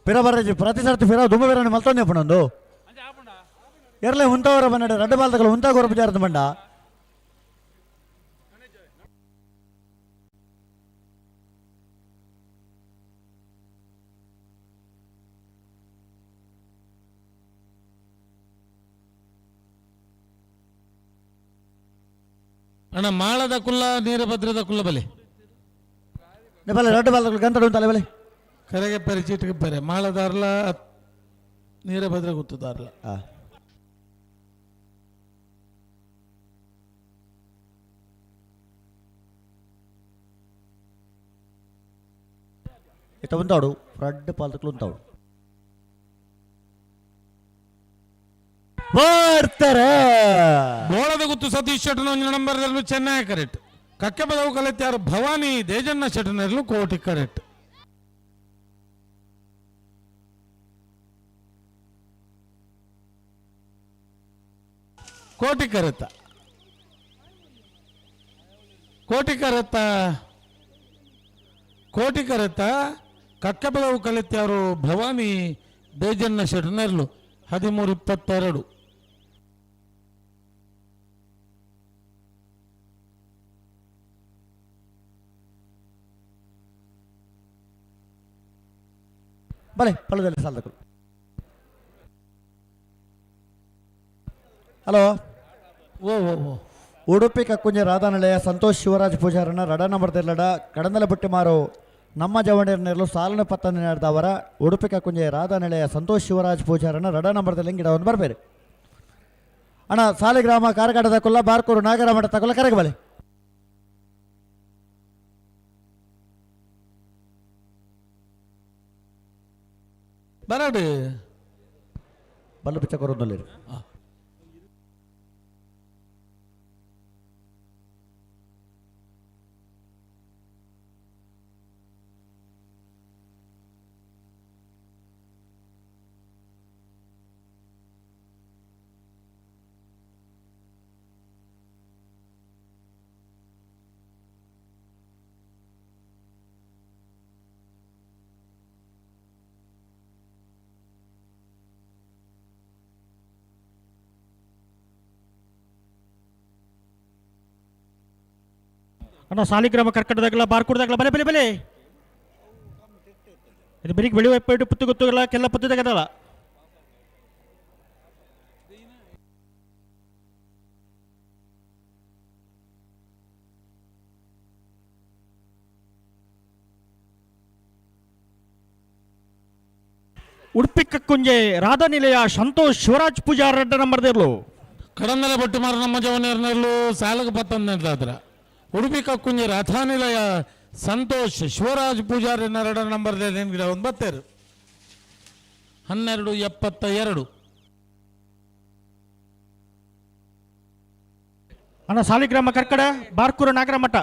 ಪಿರ ಬರ್ರಜಿ ಪ್ರತಿ ಸರ್ತಿ ಫಿರ ದುಂಬ ಬಿರని ಮಲ್ತೊಂದೆ ಪುಣಂದು ಎರ್ಲೆ ಉಂತವರ ಬನ್ನಡ ರಡ್ಡು ಬಾಲ್ದಗಳು ಉಂತ ಗೊರಪು ಜಾರದು ಬಂಡ. ಅಣ್ಣ ಮಾಳದ ಕುಲ್ಲ ನೀರಭದ್ರದ ಕುಲ್ಲ ಬಲೆ ಬಲೆ ರಡ್ಡು ಬಾಲ್ದಗಳು ಗಂತಡು ಉಂತಾಲೆ ಬಲೆ ಕರೆಗೆ ಪೆರೆ ಚೀಟಿಗೆ ಪೆರೆ ಮಾಳದಾರ್ಲ ನೀರಭದ್ರ ಗುತ್ತದಾರ್ಲ. ಇತ್ತ ಉಂತಾಡು ರಡ್ಡು ಪಾಲ್ದಕ್ಲು ಉಂತಾಡು ಬರ್ತಾರೆ. ಬೋಳದ ಗುತ್ತು ಸತೀಶ್ ಶೆಟ್ಟನ ಒಂದು ನಂಬರ್ ಚೆನ್ನೈ ಕರೆಕ್ಟ್. ಕಕ್ಕೆ ಬದವು ಕಲೆತ್ಯಾರು ಭವಾನಿ ದೇಜಣ್ಣ ಶೆಟ್ಟನರ್ಲು ಕೋಟಿ ಕರೆಕ್ಟ್. ಕೋಟಿ ಕರೆತ ಕೋಟಿ ಕರೆತ ಕೋಟಿ ಕರೆತ ಕಕ್ಕಬಲವು ಕಲಿತ್ಯಾರು ಭವಾನಿ ದೇಜಣ್ಣ ಶೆಟ್ಟನರ್ಲು 13:22. ಬಲೆ ಪಳ್ಳದಲ್ಲಿ ಸಾಲದಕ್ಕಳು. ಹಲೋ. ಓ ಓ ಓ. ಉಡುಪಿ ಕಕ್ಕುಂಜೆ ರಾಧಾನಿಲಯ ಸಂತೋಷ್ ಶಿವರಾಜ್ ಪೂಜಾರನ ರಡ ನಂಬರ್ ದಿರ್ಲಡ ಕಡಂದಲ ಬುಟ್ಟಿ ಮಾರು ನಮ್ಮ ಜವಣಿಯರ್ನೆರಲು ಸಾಲನ ಪತ್ತನ ನಡೆದವರ ಉಡುಪಿ ಕಕ್ಕುಂಜೆ ರಾಧಾನಿಲಯ ಸಂತೋಷ್ ಶಿವರಾಜ್ ಪೂಜಾರನ ರಡ ನಂಬರ್ ಗಿಡವನ್ನು ಬರಬೇರಿ. ಅಣ್ಣ ಸಾಲಿಗ್ರಾಮ ಕಾರಗಾಡದ ಕುಲ್ಲ ಬಾರ್ಕೂರು ನಾಗರಮಠ ತಕೊಲ್ಲ ಕರಗಬಲೆ. ಬರಡು. ಬಲ್ಲು ಪಿಚ್ಚ ಕೊರೊಂದುಲ್ಲೆರ್. ಅಣ್ಣ ಸಾಲಿಗ್ರಾಮ ಕರ್ಕಟದಾಗಲ ಬಾರ್ಕೂರ್ದಾಗಲ ಬಲೆ ಬಲೆ ಬಲೆ. ಇದು ಬೆಳಿಗ್ಗೆ ಬೆಳಿ ಪೇಟು ಪುತ್ತು ಗೊತ್ತುಗಲ್ಲ ಕೆಲ್ಲ ಪತ್ತು ತೆಗೆದಲ್ಲ. Udupi Kakkunje ರಾಧಾನಿಲಯ Santosh Shivaraj Pujar red number ದೇರ್ಲು. ಕಡಂದಲ but ಮಾರು ನಮ್ಮ ಜವನಿಯರ್ನೆರಲು ಸಾಲಗ ಪತ್ತೊಂದು ಉಡುಪಿ ಕಕ್ಕುಂಜೆ ರಥಾನಿಲಯ ಸಂತೋಷ್ ಶಿವರಾಜ್ ಪೂಜಾರಿ ನರಡ ನಂಬರ್ ಗಿಡ ಒಂದು ಬತ್ತೇರು 12:72. ಅಣ್ಣ ಸಾಲಿಗ್ರಾಮ ಕರ್ಕಡ ಬಾರ್ಕೂರು ನಾಗರಮಠ.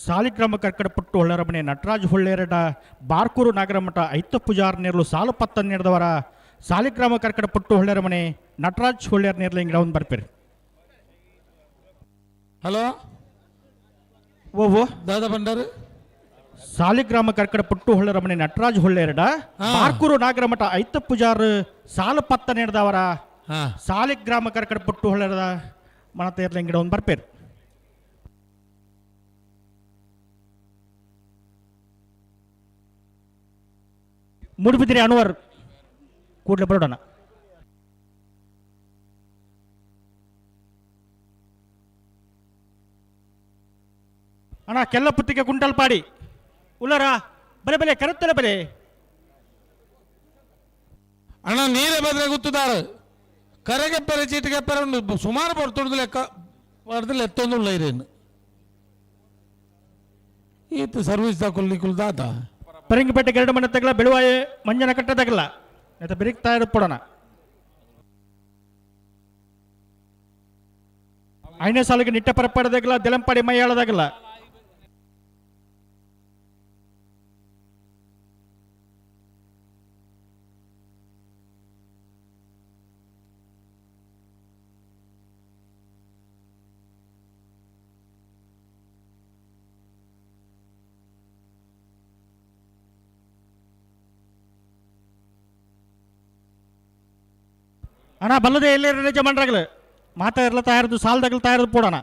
ಸಾಲಿಗ್ರಾಮ ಕರ್ಕಡ ಪಟ್ಟು ಹೊಳ್ಳರಮನೆ ನಟರಾಜ್ ಹೊಳ್ಳೇರಡ ಬಾರ್ಕೂರು ನಾಗರಮಠ ಐತ ಪೂಜಾರ್ ನೇರ್ಲು ಸಾಲು ಪತ್ತನ್ನೆರದವರ ಸಾಲಿಗ್ರಾಮ ಕರ್ಕಡ ಪಟ್ಟು ಹೊಳ್ಳರಮನೆ ನಟರಾಜ್ ಹೊಳ್ಳೇರ್ ನೇರ್ಲು ಹಿಂಗ್ ಒಂದು ಬರ್ಪಿರಿ. ಹಲೋ. ಓ ದಾದಾ ಭಂಡಾರಿ. ಸಾಲಿಗ್ರಾಮ ಕರ್ಕಡ ಪಟ್ಟು ಹೊಳ್ಳರಮನೆ ನಟರಾಜ್ ಹೊಳ್ಳೇರಡ ಬಾರ್ಕೂರು ನಾಗರಮಠ ಐತ ಪೂಜಾರ್ ಸಾಲು ಪತ್ತನ್ನೆರದವರ ಸಾಲಿಗ್ರಾಮ ಕರ್ಕಡ ಪಟ್ಟು ಹೊಳ್ಳೇರದ ಮನತೇರ್ಲ ಗಿಡ ಒಂದು ಬರ್ಪೇರು. ಮೂಡುಬಿದಿರೆ ಅನ್ವರ್ ಕೂಡಲೇ ಬರೋಣ. ಅಣ್ಣ ಕೆಲ್ಲಪುತ್ತಿಗೆ ಕುಂಟಲ್ಪಾಡಿ ಉಲ್ಲರ ಬಲೆ ಬಲೆ ಕರುತ್ತಲೆ ಬಲೆ. ಅಣ್ಣ ನೀರೇ ಬದ್ರೆ ಗುತ್ತುದಾರ ಕರೆಗೆಪ್ಪರೆ ಚೀಟಿಗೆಪ್ಪರೆ ಉಂಡು ಸುಮಾರು ಬರ್ತುಡ್ದು ಲೆಕ್ಕ ಬಡ್ದು ಎತ್ತೊಂದುಳ್ಳ ಇರೇನು ಈತ ಸರ್ವಿಸ್ ದಾಕೊಲ್ಲಿ ದಾತ. ಪರಂಗಿಪೇಟೆ ಗರಡು ಮನೆ ತಗಲ ಬೆಳುವಾಯ ಮಂಜನ ಕಟ್ಟ ತಗಲ ನೆತ್ತ ಬಿರಿಕ್ ತಾಯರು ಪೊಡೋಣ. ಐನೇ ಸಾಲಿಗೆ ನಿಟ್ಟ ಪರಪಾಡದಾಗಲ ದೆಲಂಪಾಡಿ ಮೈಯಾಳದಾಗಲ. ಅಣ್ಣ ಬಲ್ಲದೆ ಎಲ್ಲೇ ರಜೆ ಮಂಡ್ರಾಗಲು ಮಾತಾ ಇರಲ ತಯಾರದು ಸಾಲದಾಗಲು ತಯಾರದು ಪೋಡೋಣ.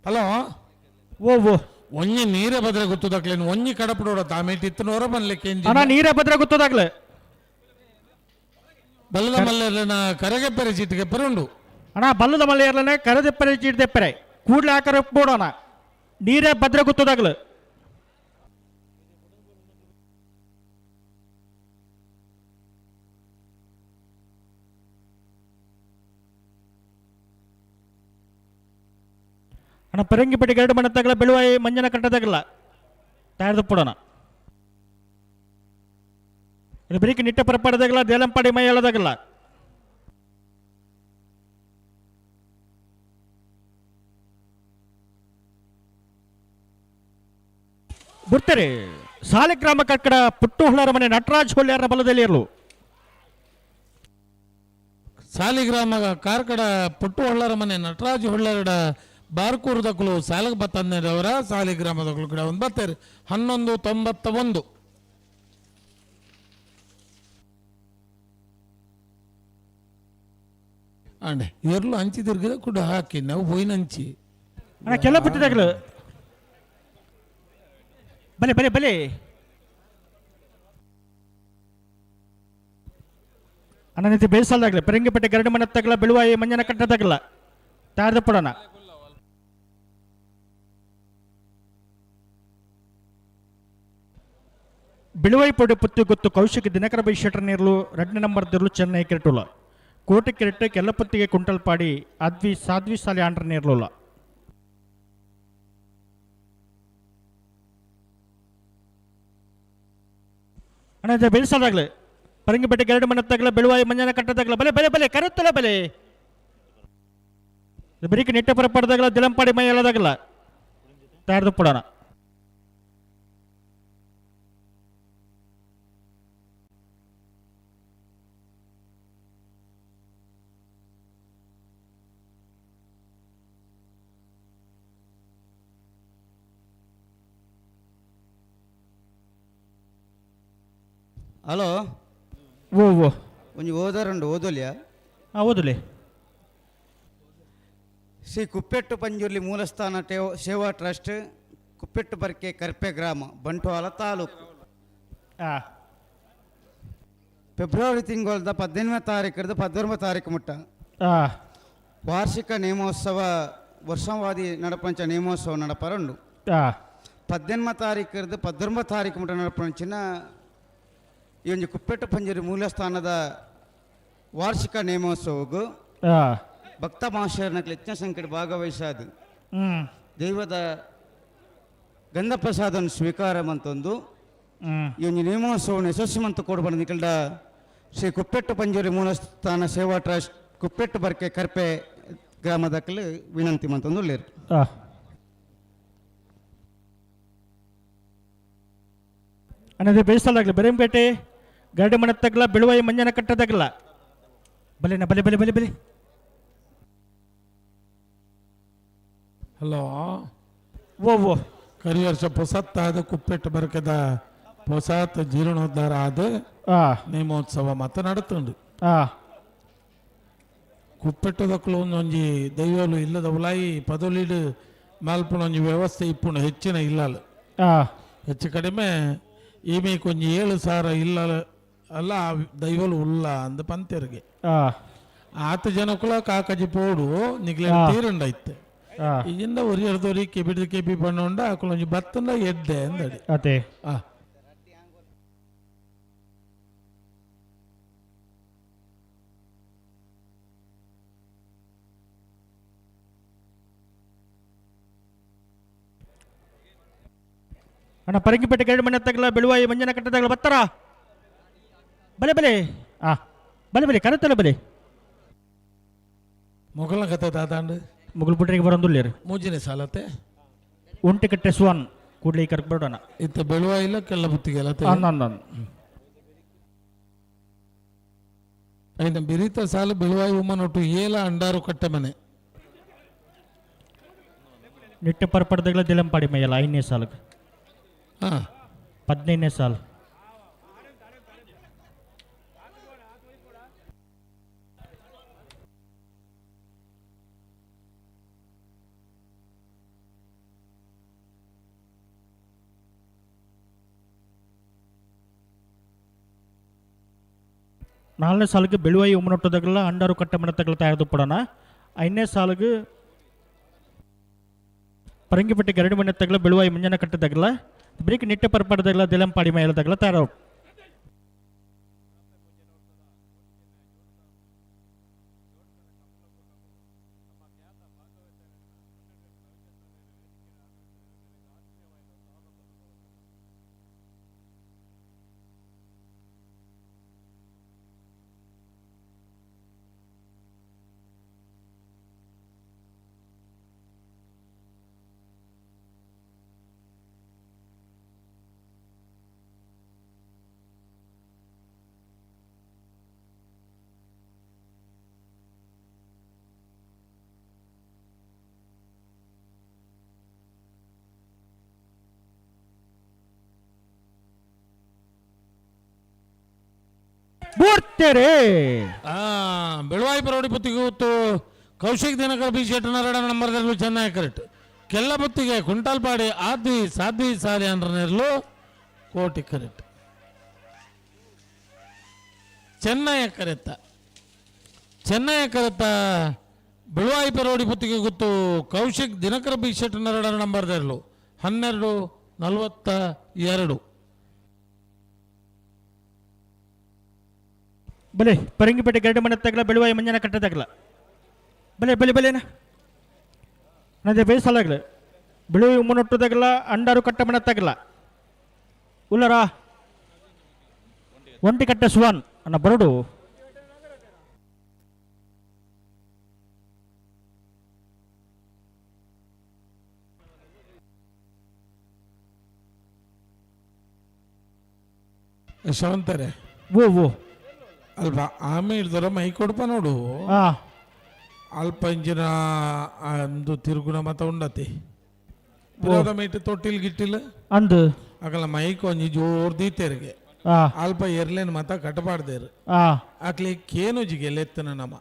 ಹಲೋ ಓ ಓ ಒಂಜಿ ನೀರೇ ಬದ್ರೆ ಗೊತ್ತದಾಗ್ಲೇನು ಒಂಜಿ ಕಡಪಡೋಡ ತಾಮೇಟ್ ಇತ್ತನೋರ ಬನ್ಲಿಕ್ಕೆ ಅಣ್ಣ ನೀರೇ ಬದ್ರೆ ಗೊತ್ತದಾಗ್ಲೆ ಬಲ್ಲದ ಮಲ್ಲೆರ್ಲೆನ ಕರೆಗೆ ಪೆರೆ ಚೀಟಿಗೆ ಪೆರುಂಡು ಅಣ್ಣ ಬಲ್ಲದ ಮಲ್ಲೆರ್ಲನೆ ಕರೆದೆಪ್ಪರೆ ಚೀಟ್ ದೆಪ್ಪರೆ ಕೂಡ್ಲೆ ಆಕರ ಬೋಡೋಣ ನೀರೇ ಭದ್ರ ಗೊತ್ತದಾಗ್ಲು. ಅಣ್ಣ ಪರಂಗಿಪೇಟೆ ಗರಡು ಮನೆ ತಗಲ ಬೆಳುವಾಯಿ ಮಂಜನ ಕಟ್ಟದಾಗಲ್ಲ ತಯಾರ್ದು ಪೋಡೋಣ. ಇದು ಬೆರಿಕೆ ನಿಟ್ಟ ಪರಪಾಡದಾಗಲ್ಲ ದೇಲಂಪಾಡಿ ಮೈ ಹೇಳೋದಾಗಲ್ಲ. ಬಿಡ್ತಾರೆ ಸಾಲಿಗ್ರಾಮ ಕಕ್ಕಡ ಪುಟ್ಟು ಹೊಳ್ಳಾರ ಮನೆ ನಟರಾಜ್ ಹೊಳ್ಳ್ಯಾರ ಬಲದಲ್ಲಿ ಇರಲು. ಸಾಲಿಗ್ರಾಮ ಕಾರ್ಕಡ ಪುಟ್ಟು ಹೊಳ್ಳರ ಮನೆ ನಟರಾಜ್ ಹೊಳ್ಳರಡ ಬಾರ್ಕೂರ್ದಕ್ಕಲು ಸಾಲಗ ಬತ್ತಂದವರ ಸಾಲಿಗ್ರಾಮದಕ್ಕಲು ಕೂಡ ಒಂದು ಬರ್ತಾರೆ 11:91. ಅಂಡೆ ಎರ್ಲು ಹಂಚಿ ತಿರ್ಗಿದ ಕೂಡ ಹಾಕಿ ನಾವು ಹೋಯ್ನ ಹಂಚಿ. ಅಣ್ಣ ಕೆಲ ಬಿಟ್ಟಿದಾಗಲು ಬಲೆ ಬಲೆ ಬಲೆ. ಅಣ್ಣ ನಿಂತು ಬೇಸಲ್ದಾಗಲಿ ಪರಂಗಿಪೇಟೆ ಗರಡು ಮನೆ ತಗಲ ಬೆಳುವಾಯಿ ಮಂಜನ ಕಟ್ಟದಾಗಲ್ಲ ತಯಾರ್ದು ಪಡೋಣ. ಬಿಳುವೈ ಪೊಡೆ ಪುತ್ತಿ ಗೊತ್ತು ಕೌಶಿಕ ದಿನಕರ ಬೈ ಶೆಟರ್ ನೀರ್ಲು 2 ನಂಬರ್ ದಿರ್ಲು ಚೆನ್ನೈ ಕೆರೆಟುಲ ಕೋಟೆ ಕೆರೆಟೆ ಕೆಲ್ಲಪತ್ತಿಗೆ ಕುಂಟಲ್ಪಾಡಿ ಅದ್ವಿ ಸಾದ್ವಿ ಸಾಲಿ ಆಂಡ್ರ ನೀರ್ಲುಲ. ಅಣ್ಣ ಬೆಳೆಸೋದಾಗ್ಲೆ ಪರಂಗಿಪೇಟೆ ಗರಡು ಮನೆ ತಗಲ ಬೆಳುವಾಯಿ ಮಂಜನ ಕಟ್ಟದಾಗಲ ಬಲೆ ಬಲೆ ಬಲೆ ಕರುತ್ತಲ ಬಲೆ. ಬೆರಿಕೆ ನಿಟ್ಟೆ ಪರಪಾಡದಾಗಲ ದಿಲಂಪಾಡಿ ಮೈ ಹೇಳೋದಾಗಲ್ಲ ತಯಾರ್ದು ಪಡೋಣ. ಹಲೋ ಓ ಓ ಒಂಜಿ ಓದರುಂಡು ಓದೋಲಿಯಾ? ಹಾಂ ಓದಲಿ. ಶ್ರೀ ಕುಪ್ಪೆಟ್ಟು ಪಂಜುರ್ಲಿ ಮೂಲಸ್ಥಾನ ಸೇವಾ ಟ್ರಸ್ಟ್ ಕುಪ್ಪೆಟ್ಟು ಬರ್ಕೆ ಕರ್ಪೆ ಗ್ರಾಮ ಬಂಟ್ವಾಳ ತಾಲೂಕು. ಫೆಬ್ರವರಿ ತಿಂಗಳದ 18ನೇ ತಾರೀಕರದ 19 ತಾರೀಕು ಮುಟ್ಟ ವಾರ್ಷಿಕ ನೇಮೋತ್ಸವ ವರ್ಷವಾದಿ ನಡಪಂಚ ನೇಮೋತ್ಸವ ನಡಪರುಂಡು. 18 ತಾರೀಕರದ 19 ತಾರೀಕು ಮುಟ್ಟ ನಡಪಂಚಿನ ಈ ಒಂದು ಕುಪ್ಪೆಟ್ಟು ಪಂಜುರ್ಲಿ ಮೂಲಸ್ಥಾನದ ವಾರ್ಷಿಕ ನೇಮೋತ್ಸವಗೂ ಭಕ್ತ ಮಹಾಶಯರನ ಹೆಚ್ಚಿನ ಸಂಖ್ಯೆ ಭಾಗವಹಿಸಾದು ದೈವದ ಗಂಧ ಪ್ರಸಾದನ್ನು ಸ್ವೀಕಾರ ಮಂತೊಂದು ಈ ಒಂದು ನೇಮೋತ್ಸವವನ್ನು ಯಶಸ್ವಿ ಮಂತು ಕೊಡುವ ನಿಕಲ್ಡ ಶ್ರೀ ಕುಪ್ಪೆಟ್ಟು ಪಂಜುರಿ ಮೂಲಸ್ಥಾನ ಸೇವಾ ಟ್ರಸ್ಟ್ ಕುಪ್ಪೆಟ್ಟು ಬರ್ಕೆ ಕರ್ಪೆ ಗ್ರಾಮದಕ್ಕಲು ವಿನಂತಿ ಮಂತೊಂದು ಉಳ್ಳೇರು. ಅನ್ನದೇ ಬೇಯಿಸಲಾಗಲಿ ಬೆರಂಪೇಟೆ ಗರಡಿ ಮನೆ ತಗ್ಲ ಬೆಳುವಾಯಿ ಮಂಜನ ಕಟ್ಟದಾಗಲ್ಲ ಬಲೆನ ಬಲೆ ಬಲೆ ಬಲೆ ಬಲೆ. ಹಲೋ ಓ ಓ ಕರಿ ವರ್ಷ ಪೊಸತ್ತಾದ ಕುಪ್ಪೆಟ್ಟು ಬರಕದ ಪೊಸಾತ್ ಜೀರ್ಣೋದ್ಧಾರ ಆದ ನೇಮೋತ್ಸವ ಮಾತ ನಡತುಂಡು. ಕುಪ್ಪೆಟ್ಟದಕ್ಕಲು ಒಂದೊಂಜಿ ದೈವಲು ಇಲ್ಲದ ಉಲಾಯಿ ಪದೊಲಿಡು ಮಲ್ಪುನ ಒಂಜಿ ವ್ಯವಸ್ಥೆ ಇಪ್ಪುಣ ಹೆಚ್ಚಿನ ಇಲ್ಲಲ್ಲ. ಹೆಚ್ಚು ಕಡಿಮೆ ಈಮೆ ಕೊಂಚ 7,000 ಇಲ್ಲ ಅಲ್ಲ ಆ ದೈವಲು ಉಲ್ಲ ಅಂದ ಪಂತೆರಿಗೆ ಆತ ಜನಕುಲ ಕಾಕಜಿ ಪೋಡು ನಿಗ್ಲೆ ತೀರಂಡೈತೆ ಈಗಿಂದ ಒರಿಯರ್ದೊರಿ ಕೆಬಿಡ್ದು ಕೆಬಿ ಬಣ್ಣುಂಡ ಅಕುಲೊಂಜಿ ಬತ್ತಂಡ ಎಡ್ಡೆ ಅಂದಡಿ. ಅದೇ ಅಣ್ಣ ಪರಂಗಿಪೇಟೆ ಗರಡು ಮನೆ ತಗಲ ಬೆಳುವಾಯಿ ಮಂಜನ ಕಟ್ಟದಾಗಲ ಬತ್ತಾರ ಬಲೆ ಬಲೆ ಆ ಬಲೆ ಬಲೆ ಕರೆತಲ್ಲ ಬಲೆ. ಮೊಗಲ ಕತೆ ದಾದಾಂಡು ಮುಗುಲ್ ಪುಟ್ರಿಗೆ ಬರೋಂದುಲ್ಲೇರು ಮೂಜಿನ ಸಾಲತೆ ಒಂಟಿ ಕಟ್ಟೆ ಸುವನ್ ಕೂಡ್ಲಿ ಕರ್ಕ್ ಬಿಡೋಣ. ಇತ್ತ ಬೆಳುವಾಯಿ ಇಲ್ಲ ಕೆಲ್ಲ ಬುತ್ತಿಗೆ ಅಲ್ಲ. ಐನ ಬಿರಿತ ಸಾಲು ಬೆಳುವಾಯಿ ಉಮ್ಮನೊಟ್ಟು ಏಲ ಅಂಡಾರು ಕಟ್ಟೆ ಮನೆ. ನಿಟ್ಟೆ ಪರಪಡ್ದಾಗಲ ದಿಲಂಪಾಡಿ ಮೈಯಲ್ಲ 5ನೇ ಸಾಲಕ್ಕೆ 15ನೇ ಸಾಲು. ನಾಲ್ನೇ ಸಾಲಿಗೆ ಬೆಳುವಾಯಿ ಉಮ್ಮನೊಟ್ಟದಗಲ ಅಂಡಾರು ಕಟ್ಟಮಣತಗಲ ತಯಾರಿದುಪ್ಪಡೋಣ. ಐದನೇ ಸಾಲಿಗೆ ಪರಂಗಿಪಟ್ಟಿ ಗರಡಿ ಮಣ್ಣೆತ್ತಗಲ ಬೆಳುವಾಯಿ ಮುಂಜಾನೆ ಕಟ್ಟದಗಲ ಬ್ರೇಕ್ ನಿಟ್ಟೆ ಪರ್ಪಡದಗಲ ದಿಲಂಪಾಡಿ ಮೈಲದಗಲ ತಯಾರು. ಬೂರ್ತೆರೆ ಬೆಳುವಾಯಿ ಪರೋಡಿ ಬುತ್ತಿಗೆ ಹೊತ್ತು ಕೌಶಿಕ್ ದಿನಕರ ಬಿ ಶೆಟ್ಟನರಡ ನಂಬರ್ದಲ್ಲೂ ಚೆನ್ನಾಗಿ ಕರೆಕ್ಟ್. ಕೆಲ್ಲ ಬುತ್ತಿಗೆ ಕುಂಟಾಲ್ಪಾಡಿ ಆದಿ ಸಾದ್ವಿ ಸಾರಿ ಅಂದ್ರನೆರ್ಲು ಕೋಟಿ ಕರೆಕ್ಟ್. ಚೆನ್ನಯ ಕರೆತ್ತ ಚೆನ್ನಯ ಕರೆತ್ತ ಬೆಳುವಾಯಿ ಪರೋಡಿ ಬುತ್ತಿಗೆ ಗೊತ್ತು ಕೌಶಿಕ್ ದಿನಕರ ಬಿ ಶೆಟ್ಟನರಡ ನಂಬರ್ದಲ್ಲೂ 12:42. ಬಲೆ ಪರಂಗಿಪೇಟೆ ಗರಡಿ ಮನೆ ತಗಲ ಬೆಳುವಾಯಿ ಮಂಜನ ಕಟ್ಟೆ ತಗಲ ಬಲೆ ಬಲೆ ಬಲೆನಾ ನದೇ ಬೇಸಲಾಗಲ ಬೆಳುವಾಯಿ ಉಮ್ಮನೊಟ್ಟು ತಗಲ ಅಂಡಾರು ಕಟ್ಟ ಮನೆ ತಗಲ ಉಲ್ಲರ ಒಂಟಿ ಕಟ್ಟೆ ಸುವಾನ್ ಅನ್ನ ಬರಡು. ಯಶವಂತರೇ ಓ ಓ ಅಲ್ಪ ಆಮೆ ಹಿಡ್ದರ ಮೈ ಕೊಡ್ಪ ನೋಡು. ಅಲ್ಪ ಇಂಜಿನ ಅಂದು ತಿರುಗುಣ ಮತ ಉಂಡತಿ ಪಿರೋದ ಮೈಟ್ ತೊಟ್ಟಿಲ್ ಗಿಟ್ಟಿಲ್ ಅಂದು ಅಕಲ ಮೈಕ್ ಒಂಜಿ ಜೋರ್ ದೀತೆರಿಗೆ ಅಲ್ಪ ಎರ್ಲೇನ್ ಮತ ಕಟ್ಟಬಾರ್ದೇರು ಅಕ್ಲಿ ಕೇನು ಜಿಗೆ ಲೆತ್ತನ ನಮ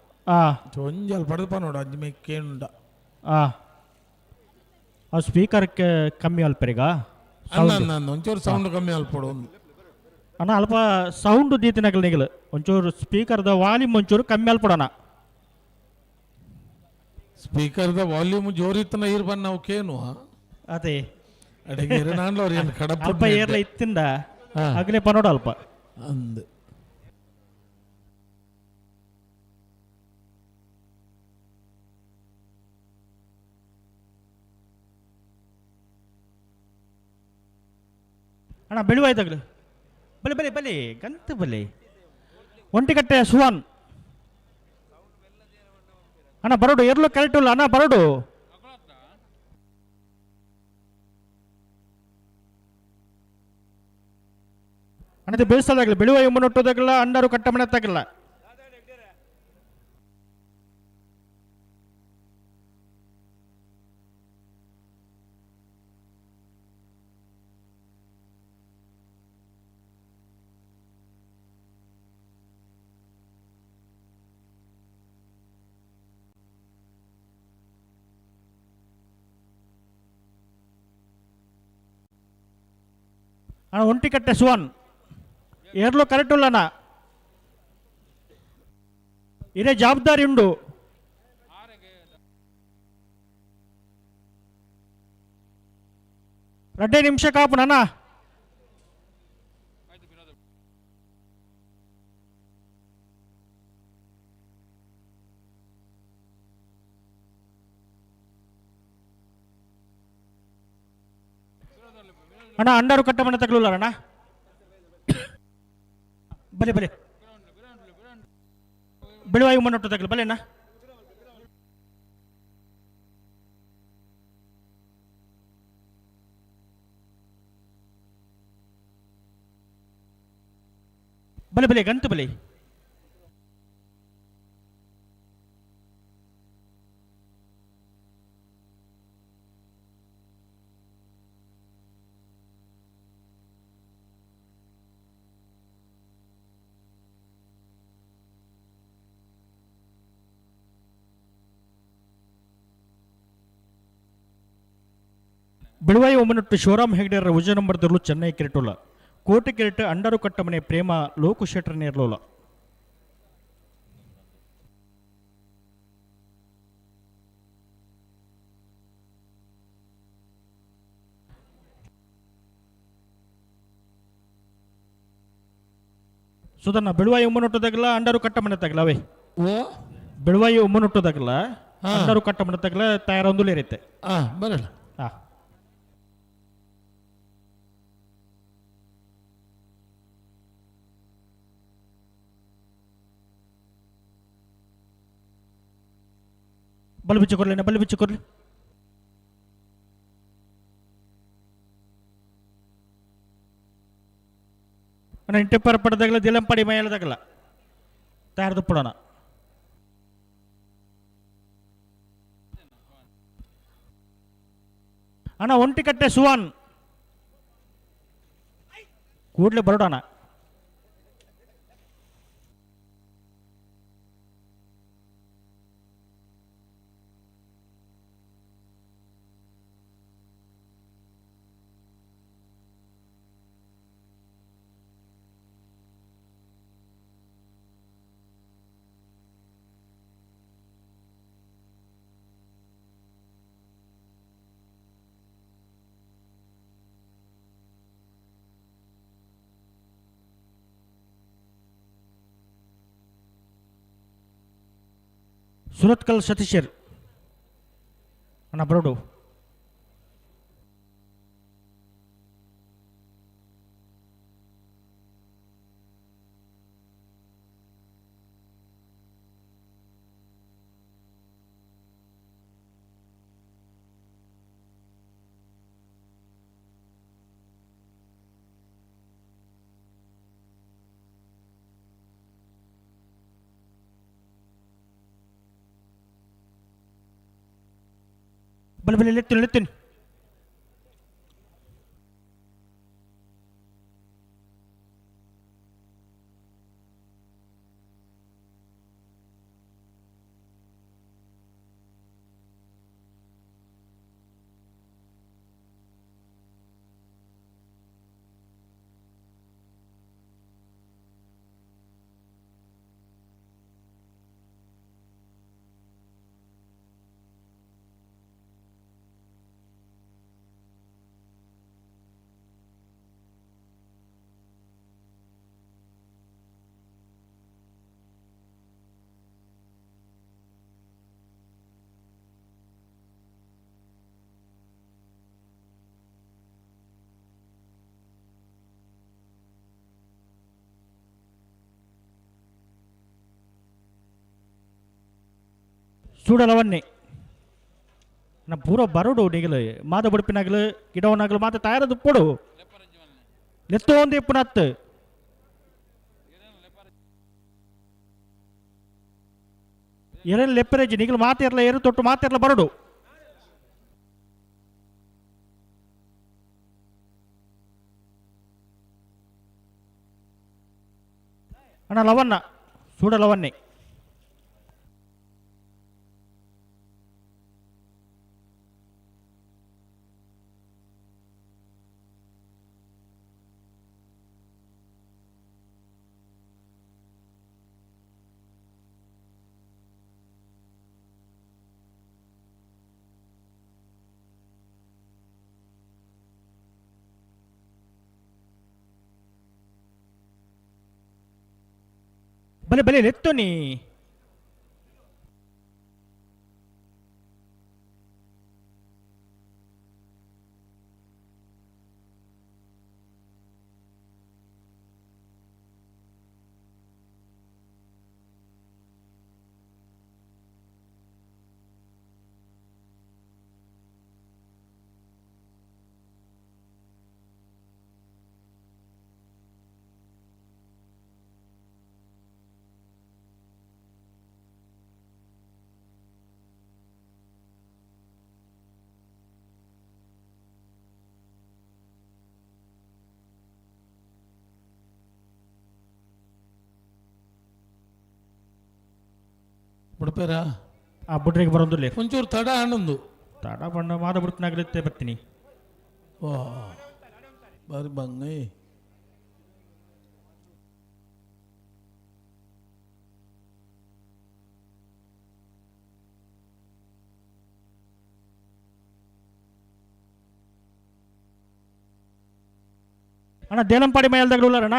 ಒಂಜಿ ಅಲ್ಪ ಪಡೆದಪ್ಪ ನೋಡು ಅಂಜಿ ಮೈ ಕೇನುಂಡ. ಆ ಸ್ಪೀಕರ್ ಕಮ್ಮಿ ಅಲ್ಪರಿಗ ಒಂಚೂರು ಸೌಂಡ್ ಕಮ್ಮಿ ಅಲ್ಪಡು ಒಂದು ಅಣ್ಣ ಅಲ್ಪ ಸೌಂಡ್ ದೀತಿನಕಲ್ ನಿಗಲು ಒಂಚೂರು ಸ್ಪೀಕರ್ದ ವಾಲ್ಯೂಮ್ ಒಂಚೂರು ಕಮ್ಮಿ ಅಲ್ಪಡೋಣ. ಸ್ಪೀಕರ್ದ ವಾಲ್ಯೂಮ್ ಜೋರಿತ್ತನ ಇರ್ ಬನ್ನ ನಾವು ಕೇನು ಅದೇ ಅಡಿಗೆ ನಾನ್ಲ ಅವ್ರು ಏನು ಕಡಪ ಅಲ್ಪ ಏರ್ಲ ಇತ್ತಿಂದ ಅಗ್ಲೇ ಪನೋಡ ಅಲ್ಪ ಅಂದು ಅಣ್ಣ ಬೆಳುವಾಯ್ತಾಗ್ಲು ಬಲೆ ಬಲೆ ಬಲೆ ಗಂತು ಬಲೆ ಒಂಟಿಕಟ್ಟೆ ಸುವಾನ್ ಅಣ್ಣ ಬರೋಡು ಎರ್ಲು ಕರೆಕ್ಟ್ ಇಲ್ಲ ಅಣ್ಣ ಬರೋಡು. ಅಣ್ಣ ಬೇಯಿಸೋದಾಗಲಿ ಬೆಳುವ ಉಮ್ಮನೊಟ್ಟೋದಾಗಲ್ಲ ಅಂಡಾರು ಕಟ್ಟಮಣೆ ತಾಗಲ್ಲ. ಅಣ್ಣ ಒಂಟಿಕಟ್ಟೆ ಸುವನ್ ಏರ್ಲು ಕರೆಕ್ಟ್ ಇಲ್ಲ ಅಣ್ಣ ಇದೇ ಜವಾಬ್ದಾರಿ ಉಂಡು. ರಡ್ಡೆ ನಿಮಿಷ ಕಾಪು ಅಣ್ಣ. ಅಣ್ಣ ಅಂಡಾರು ಕಟ್ಟ ಮನೆ ತಗಲಲ್ಲ ಅಣ್ಣ ಬಲೆ ಬಲೆ ಬೆಳುವಾಯಿ ಮಣ್ಣೊಟ್ಟು ತಗಲು ಬಲೆ ಅಣ್ಣ. ಬಲೆ ಬಲೆ ಗಂತು ಬಲೆ ಬೆಳುವಾಯಿ ಒಮ್ಮನೊಟ್ಟು ಶಿವರಾಮ್ ಹೆಗ್ಡೆರ ಉಜ ನಂಬರ್ ದೊರ್ಲು ಚೆನ್ನೈ ಕಿರಿಟೋಲ ಕೋಟೆ ಕಿರಿಟ ಅಂಡರು ಕಟ್ಟಮನೆ ಪ್ರೇಮ ಲೋಕು ಶೆಟ್ರನೇ ಇರಲೋಲ. ಸುಧನ್ನ ಬೆಳುವಾಯಿ ಉಮ್ಮನೊಟ್ಟದಾಗಲ ಅಂಡರು ಕಟ್ಟ ಮನೆ ತಗಲ ಅವೇ. ಓ. ಬೆಳುವಾಯಿ ಉಮ್ಮನೊಟ್ಟದಾಗಲ ಅಂಡರು ಕಟ್ಟ ಮನೆ ತಗಲ ತಯಾರೊಂದು ಇರುತ್ತೆ. ಹಾಂ, ಬರಲ್ಲ. ಹಾಂ. ಬಲ್ ಬಿಚ್ಚು ಕೊರ್ಲಿ, ಬಲ್ ಬಿಚ್ಚು ಕೊರ್ಲಿ. ಅಣ್ಣ, ಇಂಟೆಪ್ಪರ ಪಡೆದಾಗಲ ದಿಲಂಪಾಡಿ ಮೈಯಲದಾಗಲ ತಯಾರು ಪಡೋಣ. ಅಣ್ಣ, ಒಂಟಿಕಟ್ಟೆ ಸುವಾನ್ ಕೂಡಲೇ ಬರೋಣ. ಸುರತ್ಕಲ್ ಸತೀಶರ್ ಅಣ್ಣ, ಬರೋಡು. ಬಲೆ ಬಲೆ, ಲೆತ್ತುನಿ ಲೆತ್ತುನಿ. ಸೂಡಲವನ್ನೇ ನಾ ಪೂರ ಬರೋಡು. ನಿಗಲು ಮಾದ ಬುಡುಪಿನಾಗಲು ಗಿಡವನಾಗಲು ಮಾತ ತಯಾರದು ಪೊಡು ಲೆತ್ತೋಂದು ಇಪ್ಪುನತ್ತು. ಎರೆನ್ ಲೆಪ್ಪರೇಜಿ ನಿಗಲು ಮಾತೇರ್ಲ ಏರು ತೊಟ್ಟು ಮಾತೇರ್ಲ ಬರೋಡು. ಅಣ್ಣ, ಲವನ್ನ ಸೂಡ ಲವನ್ನೇ. ಬಲೆ ಬಲೆ, ಲೆತ್ತೋನಿ. ಬಿಡ್ಪೇರಾ? ಆ ಬುಡ್ರಿಗೆ ಬರೋದಿಲ್ಲ. ಒಂಚೂರು ತಡ ಹಣ್ಣೊಂದು. ತಡ ಬಣ್ಣ ಮಾದ ಬಿಡ್ತನಾಗಲಿತ್ತೆ ಬರ್ತೀನಿ. ಓ, ಬಾರಿ ಬಂಗೈ. ಅಣ್ಣ, ದೇಲಂಪಾಡಿ ಮೈಲ್ದಾಗ ಉಳ್ಳಾರಣ್ಣ.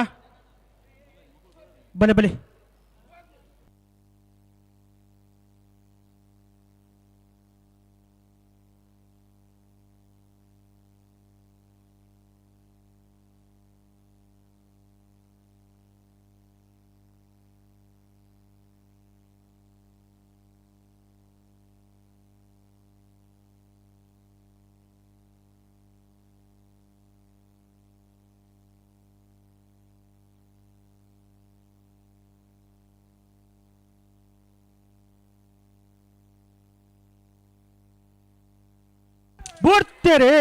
ಬಲೆ ಬಲೆ ಬುಡ್ತೇರೆ.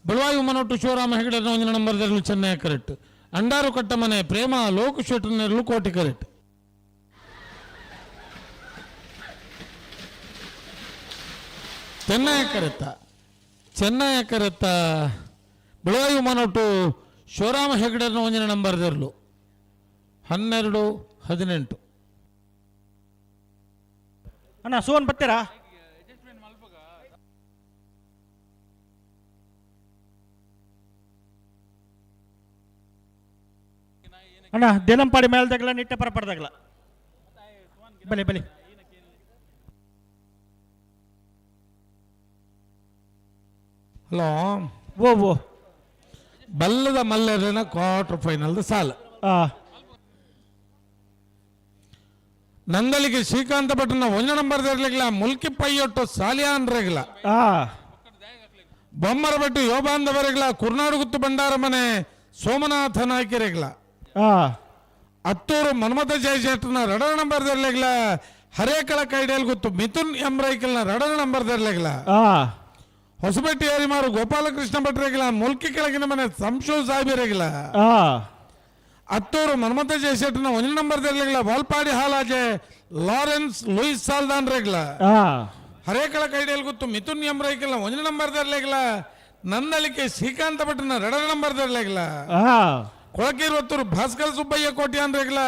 ಬಳುವಾಯಿ ಉಮ್ಮನೊಟ್ಟು ಶಿವರಾಮ ಹೆಗಡೆ ಒಂದಿನ ನಂಬರ್ ಚೆನ್ನೈ ಕರೆಕ್ಟ್. ಅಂಡಾರು ಕಟ್ಟಮನೆ ಪ್ರೇಮ ಲೋಕ ಶೆಟ್ಟರ್ನೆರಳು ಕೋಟಿ ಕರೆಕ್ಟ್. ಚೆನ್ನೈ ಕರೆತ್ತ ಚೆನ್ನೈ ಕರೆತ್ತ ಬಳುವಾಯಿ ಉಮ್ಮನೊಟ್ಟು ಶಿವರಾಮ ಹೆಗಡೆ ಒಂದಿನ ನಂಬರ್ 12 18. ಅಣ್ಣ ಸೋನ್ ಬರ್ತೀರಾ? ಅಣ್ಣ ದೇಲಂಪಾಡಿ ಮೇಲ್ದಾಗಲ ನಿಟ್ಟೆ ಪರಪಡ್ದಾಗಲ ಬಲೆ ಬಲೆ. ಹಲೋ ಓ ಓ ಬಲ್ಲದ ಮಲ್ಲರನ ಕ್ವಾರ್ಟರ್ ಫೈನಲ್ ಸಾಲ. ನಂದಲಿಗೆ ಶ್ರೀಕಾಂತ ಭಟ್ನ ಒಂಜ ನಂಬರ್ ಇರ್ಲಿಲ್ಲ ಮುಲ್ಕಿ ಪೈಯೊಟ್ಟು ಸಾಲಿಯಾನ್ ರೇಗಿಲ್ಲ. ಬೊಮ್ಮರ ಭಟ್ಟು ಯೋಬಾಂಧವರೆಗ್ಲ ಕುರ್ನಾಡುಗುತ್ತು ಭಂಡಾರ ಮನೆ ಸೋಮನಾಥ ನಾಯ್ಕರೆಗ್ಲ. ಅತ್ತೂರು ಮನ್ಮಥ ಜಯಶೆಟ್ಟನ ರಡ ನಂಬರ್ ಇರ್ಲಿಲ್ಲ ಹರೇಕಳ ಕೈಡೇಲ್ ಗೊತ್ತು ಮಿಥುನ್ ಎಂ ರೈಕಲ್ನ ರಡ ನಂಬರ್ ಇರ್ಲಿಲ್ಲ. ಹೊಸಪೇಟೆ ಯಾರಿಮಾರು ಗೋಪಾಲಕೃಷ್ಣ ಭಟ್ರೆಗಿಲ್ಲ ಮುಲ್ಕಿ ಕೆಳಗಿನ ಮನೆ ಸಂಶು ಸಾಹೇಬರೆಗಿಲ್ಲ. ಅತ್ತೂರು ಮನ್ಮಥ ಜಯಶೆಟ್ಟನ ಒಂದು ನಂಬರ್ ಇರ್ಲಿಲ್ಲ ವಾಲ್ಪಾಡಿ ಹಾಲಾಜೆ ಲಾರೆನ್ಸ್ ಲೂಯಿಸ್ ಸಾಲ್ದಾನ್ ರೇಗ್ಲ. ಹರೇಕಳ ಕೈಡೇಲ್ ಗೊತ್ತು ಮಿಥುನ್ ಎಂ ರೈಕಲ್ನ ಒಂದು ನಂಬರ್ ಇರ್ಲಿಲ್ಲ ನಂದಳಿಕೆ ಶ್ರೀಕಾಂತ ಭಟ್ನ ರಡ ನಂಬರ್ ಇರ್ಲಿಲ್ಲ. ಕೊಳಕಿರುವತ್ತೂರು ಭಾಸ್ಕರ್ ಸುಬ್ಬಯ್ಯ ಕೋಟಿ ಅನ್ರೇಗ್ಲ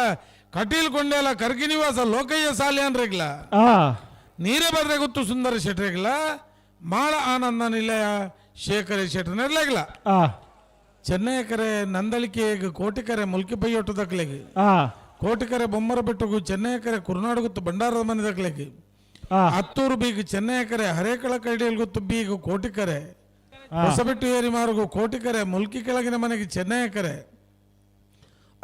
ಕಟೀಲ್ ಕೊಂಡೇಲ ಕರ್ಗಿ ನಿವಾಸ ಲೋಕಯ್ಯ ಸಾಲಿ ಅನ್ರೇಗ್ಲ. ನೀರೇ ಬದ್ರೆ ಗೊತ್ತು ಸುಂದರ ಶೆಟ್ರೇಗ್ಲ ಮಾಳ ಆನಂದ ನಿಲಯ ಶೇಖರ ಶೆಟ್ಟರ್ನೆರ್ಲಾಗ್ಲ. ಚೆನ್ನೈ ಕರೆ ನಂದಳಿಕೆ ಕೋಟಿಕರೆ ಮುಲ್ಕಿ ಪೈಯೊಟ್ಟು ದಕ್ಲೆಗೆ ಕೋಟಿಕರೆ ಬೊಮ್ಮರ ಬೆಟ್ಟಗು ಚೆನ್ನೈ ಕರೆ ಕುರ್ನಾಡು ಗೊತ್ತು ಭಂಡಾರದ ಮನೆ ದಕ್ಲೆಗೆ ಹತ್ತೂರು ಬೀಗ ಚೆನ್ನೈ ಕರೆ ಹರೇಕಳ ಕೈಡಿಯಲ್ ಗೊತ್ತು ಬೀಗ ಕೋಟಿಕರೆ ಹೊಸಬೆಟ್ಟು ಏರಿಮಾರ್ಗು ಕೋಟಿಕರೆ ಮುಲ್ಕಿ ಕೆಳಗಿನ ಮನೆಗೆ ಚೆನ್ನೈ ಕರೆ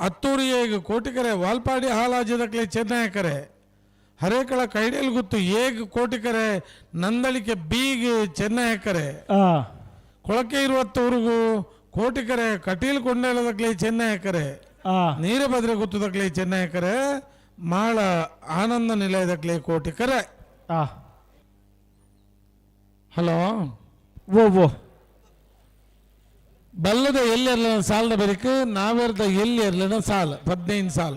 ಅತ್ತೂರು ಏಗ್ ಕೋಟಿಕರೆ ವಾಲ್ಪಾಡಿ ಹಾಲಾಜದಕ್ಲೆ ಚೆನ್ನೈ ಕರೆ ಹರೇಕಳ ಕೈಡಿಯಲ್ ಗೊತ್ತು ಏಗ್ ಕೋಟಿಕರೆ ನಂದಳಿಕೆ ಬೀಗ್ ಚೆನ್ನೈ ಕರೆ ಕೊಳಕೆ ಇರುವತ್ತೂರಿಗೂ ಕೋಟಿಕರೆ ಕಟೀಲ್ ಕೊಂಡೇಲದಕ್ಲೆ ಚೆನ್ನೈ ಕರೆ ನೀರಭದ್ರೆ ಗುತ್ತದಕ್ಲೆ ಚೆನ್ನೈ ಕರೆ ಮಾಳ ಆನಂದ ನಿಲಯದಕ್ಲೆ ಕೋಟಿಕರೆ. ಹಲೋ ಓ ಓ ಬಲ್ಲದ ಎಲ್ಲಿ ಇರಲಿಲ್ಲ ಸಾಲದ ಬೆರಿಕ್ ನಾವೇರ್ದ ಎಲ್ಲಿ ಇರಲಿಲ್ಲ ಸಾಲ 15 ಸಾಲ.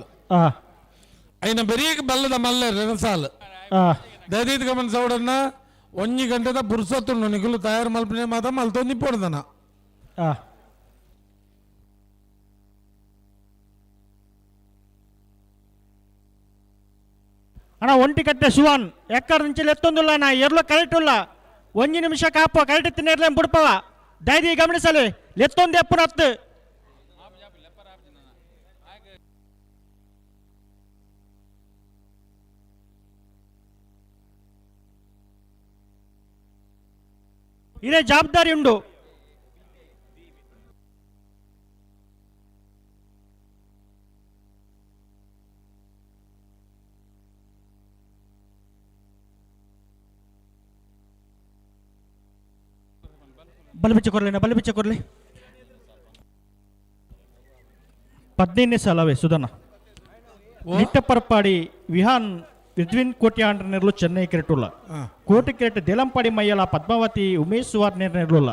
ಐನ ಬೆರಿಯಕ್ಕೆ ಬಲ್ಲದ ಮಲ್ಲ ಇರಲಿಲ್ಲ ಸಾಲ. ದಯದೀತ್ ಗಮನ ಸೌಡನ್ನ ಒಂಜಿ ಗಂಟೆದ ಪುರ್ಸೊತ್ತುಂಡು ನಿಕುಲು ತಯಾರು ಮಲ್ಪನೆ ಮಾತ ಮಲ್ತೊಂದು ಪೋಡ್ದನ. ಅಣ್ಣ ಒಂಟಿ ಕಟ್ಟೆ ಶಿವಾನ್ ಎಕ್ಕಡ నుంచి ಎತ್ತೊಂದುಲ್ಲ ನಾ ಎರ್ಲು ಕರೆಕ್ಟ್ ಉಲ್ಲ ಒಂಜಿ ನಿಮಿಷ ಕಾಪು ಕರೆಕ್ಟ್ ತಿನ್ನೇರ್ಲೆ ಬುಡ್ಪವ ದಯದಿ ಗಮನಿಸಲಿ ಎತ್ತೊಂದು ಎಪ್ಪುನ ಹತ್ತು. ಇದೇ ಜವಾಬ್ದಾರಿ ಉಂಡು. ಬಲಬಿಚ್ಚ ಕೊರ್ಲಿ ಬಲಬಿಚ್ಚ ಕೊರ್ಲಿ 15ನೇ ಸಾಲವೇ ಸುಧನ. ನಿಟ್ಟಪರಪಾಡಿ ವಿಹಾನ್ ವಿದ್ವಿನ್ ಕೋಟಿ ಆಂಡ್ರನೆರ್ಲು ಚೆನ್ನೈ ಕ್ರಿಕೆಟ್ ಕೋಟಿ ಕ್ರಿಕೆಟ್ ದೇಲಂಪಾಡಿ ಮಯ್ಯಲ ಪದ್ಮಾವತಿ ಉಮೇಶ್ ಸುವಾರ್ ನೆರ್ಲುಲ್ಲ.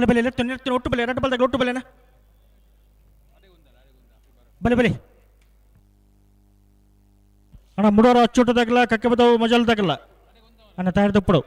ಬಲೆ ಬಲೆ ನೆತ್ತು ನೆತ್ತು ಒಟ್ಟು ಬಲೆ ಎರಡು ಬಲ್ದಾಗ ಒಟ್ಟು ಬಲೆನಾ ಬಲೆ ಬಲೆ ಅಣ್ಣ ಮುಡೋರ ಅಚ್ಚುಟ್ಟದಾಗಲ್ಲ ಕಕ್ಕೆ ಬದವು ಮಜಲ್ದಾಗಲ್ಲ ಅಣ್ಣ ತಯಾರು ತಪ್ಪಡು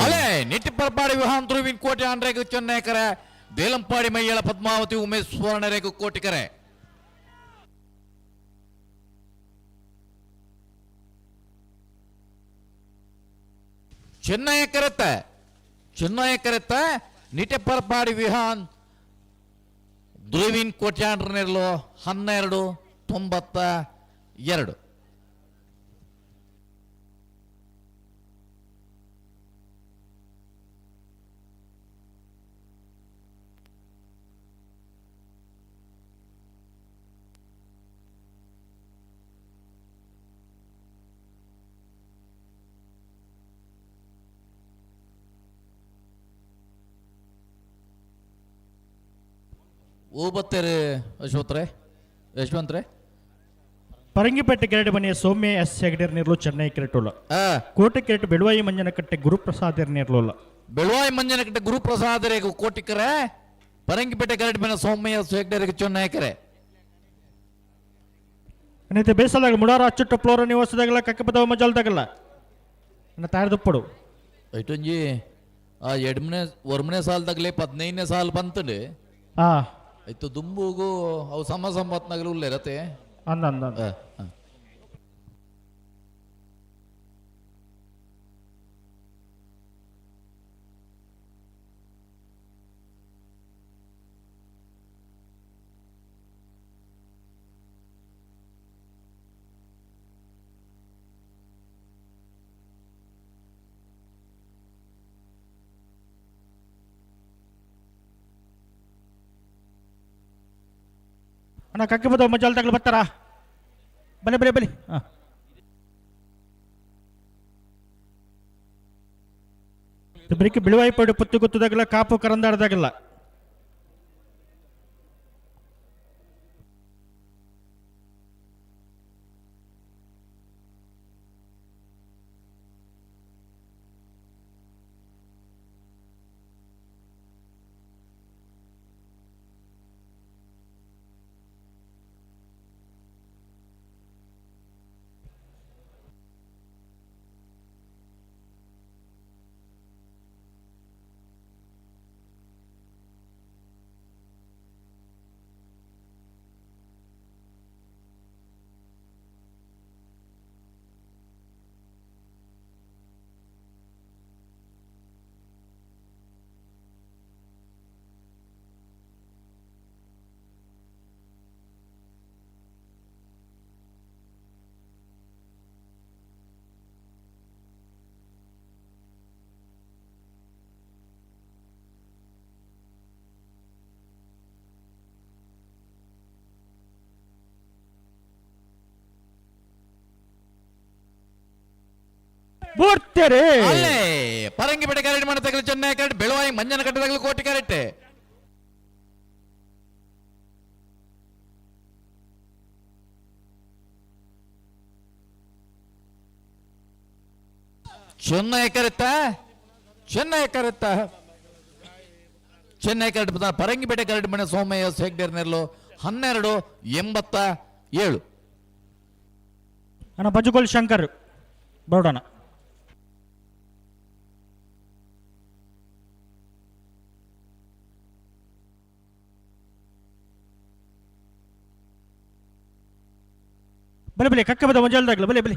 ಅಲೆ ನಿಟ್ಟಿಪರ್ಪಾಡಿ ವಿಹಾನ್ ಧ್ರುವಿನ್ ಕೋಟೆ ಆಂಡ್ರೆಗು ಚೆನ್ನೈಕರೆ ದೇಲಂಪಾಡಿ ಮೈಯಳ ಪದ್ಮಾವತಿ ಉಮೇಶ್ ಸುವರ್ಣರೇಗು ಕೋಟಿಕರೆ. ಚೆನ್ನೈ ಕರೆತ ಚೆನ್ನೈ ಕರೆತ ನಿಟೆಪರ್ಪಾಡಿ ವಿಹಾನ್ ಧ್ರುವಿನ್ ಕೋಟ್ಯಾಂಡ್ರನೆರ್ಲು 12 92. ಓಬತ್ತೇರಿ ಯಶವಂತ್ರೆ ಯಶವಂತ್ರೆ. ಪರಂಗಿಪೇಟೆ ಕೆರಡೆ ಮನೆಯ ಸೌಮ್ಯ ಎಸ್ ಹೆಗಡೆರ್ ನೀರ್ಲು ಚೆನ್ನೈ ಕೆರೆಟೋಲ. ಕೋಟೆ ಕೆರೆಟ್ ಬೆಳುವಾಯಿ ಮಂಜನಕಟ್ಟೆ ಗುರುಪ್ರಸಾದರ್ ನೀರ್ಲೋಲ. ಬೆಳುವಾಯಿ ಮಂಜನಕಟ್ಟೆ ಗುರುಪ್ರಸಾದರೇಗು ಕೋಟಿಕರೆ. ಪರಂಗಿಪೇಟೆ ಕೆರೆಟ್ ಮನೆ ಸೌಮ್ಯ ಎಸ್ ಹೆಗಡೆರಿಗೆ ಚೆನ್ನೈ ಕೆರೆ. ಅನ್ನೈತೆ ಬೇಸದಾಗ ಮುಡಾರ ಅಚ್ಚುಟ್ಟ ಫ್ಲೋರ ನಿವಾಸದಾಗಲ್ಲ ಕಕ್ಕಪದವ ಮಜಲ್ದಾಗಲ್ಲ ಅನ್ನ ತಾರದಪ್ಪಡು. ಐಟೊಂಜಿ ಆ ಎಡ್ಮನೆ ಒರ್ಮನೆ ಸಾಲದಾಗಲೇ 15ನೇ ಸಾಲು ಬಂತಂಡೆ. ಆಯ್ತು ದುಂಬುಗು ಅವು ಸಮ ಸಂಬತ್ನಾಗಲು ಉಲ್ಲೇರತೆ. ಅಂದ ಅಂದ ಅಣ್ಣ ಕಕ್ಕೆ ಬದವ ಮಜಾಲ್ದಾಗಲು ಬರ್ತಾರಾ? ಬಲೆ ಬಲೆ ಬಲೆ. ಹಾಂ ಬೆಳಿಗ್ಗೆ ಬಿಳುವಾಯಿ ಪಡೆ ಪುತ್ತು ಗೊತ್ತದಾಗಲ್ಲ ಕಾಪು ಕರಂದಾಡ್ದಾಗಲ್ಲ. ಬೂರ್ತೆರೆ ಅಲ್ಲೇ ಪರಂಗಿಪೇಟೆ ಕರೆಕ್ಟ್ ಮಾಡತಕ್ಕಲ್ಲ ಚೆನ್ನೈ ಕರೆಕ್ಟ್ ಬೆಳವಾಯಿ ಮಂಜನ ಕಟ್ಟದಾಗಲು ಕೋಟಿ ಕರೆಕ್ಟ್. ಚೆನ್ನೈ ಕರೆಕ್ಟ, ಚೆನ್ನೈ ಕರೆಕ್ಟ, ಚೆನ್ನೈ ಕರೆಕ್ಟ್. ಪರಂಗಿಪೇಟೆ ಕರೆಕ್ಟ್ ಮನೆ ಸೋಮಯ್ಯ ಹೆಗ್ಡೇರ್ ನೆರ್ಲು 12.87. ಅಣ್ಣ ಬಜುಗೋಲ್ ಶಂಕರ್ ಬರೋಡಣ. ಬಲೆ ಬಲೆ ಕಕ್ಕ ಬದ ಮಂಜಾಲ್ದಾಗ್ಲ ಬಲೆ ಬಲೆ.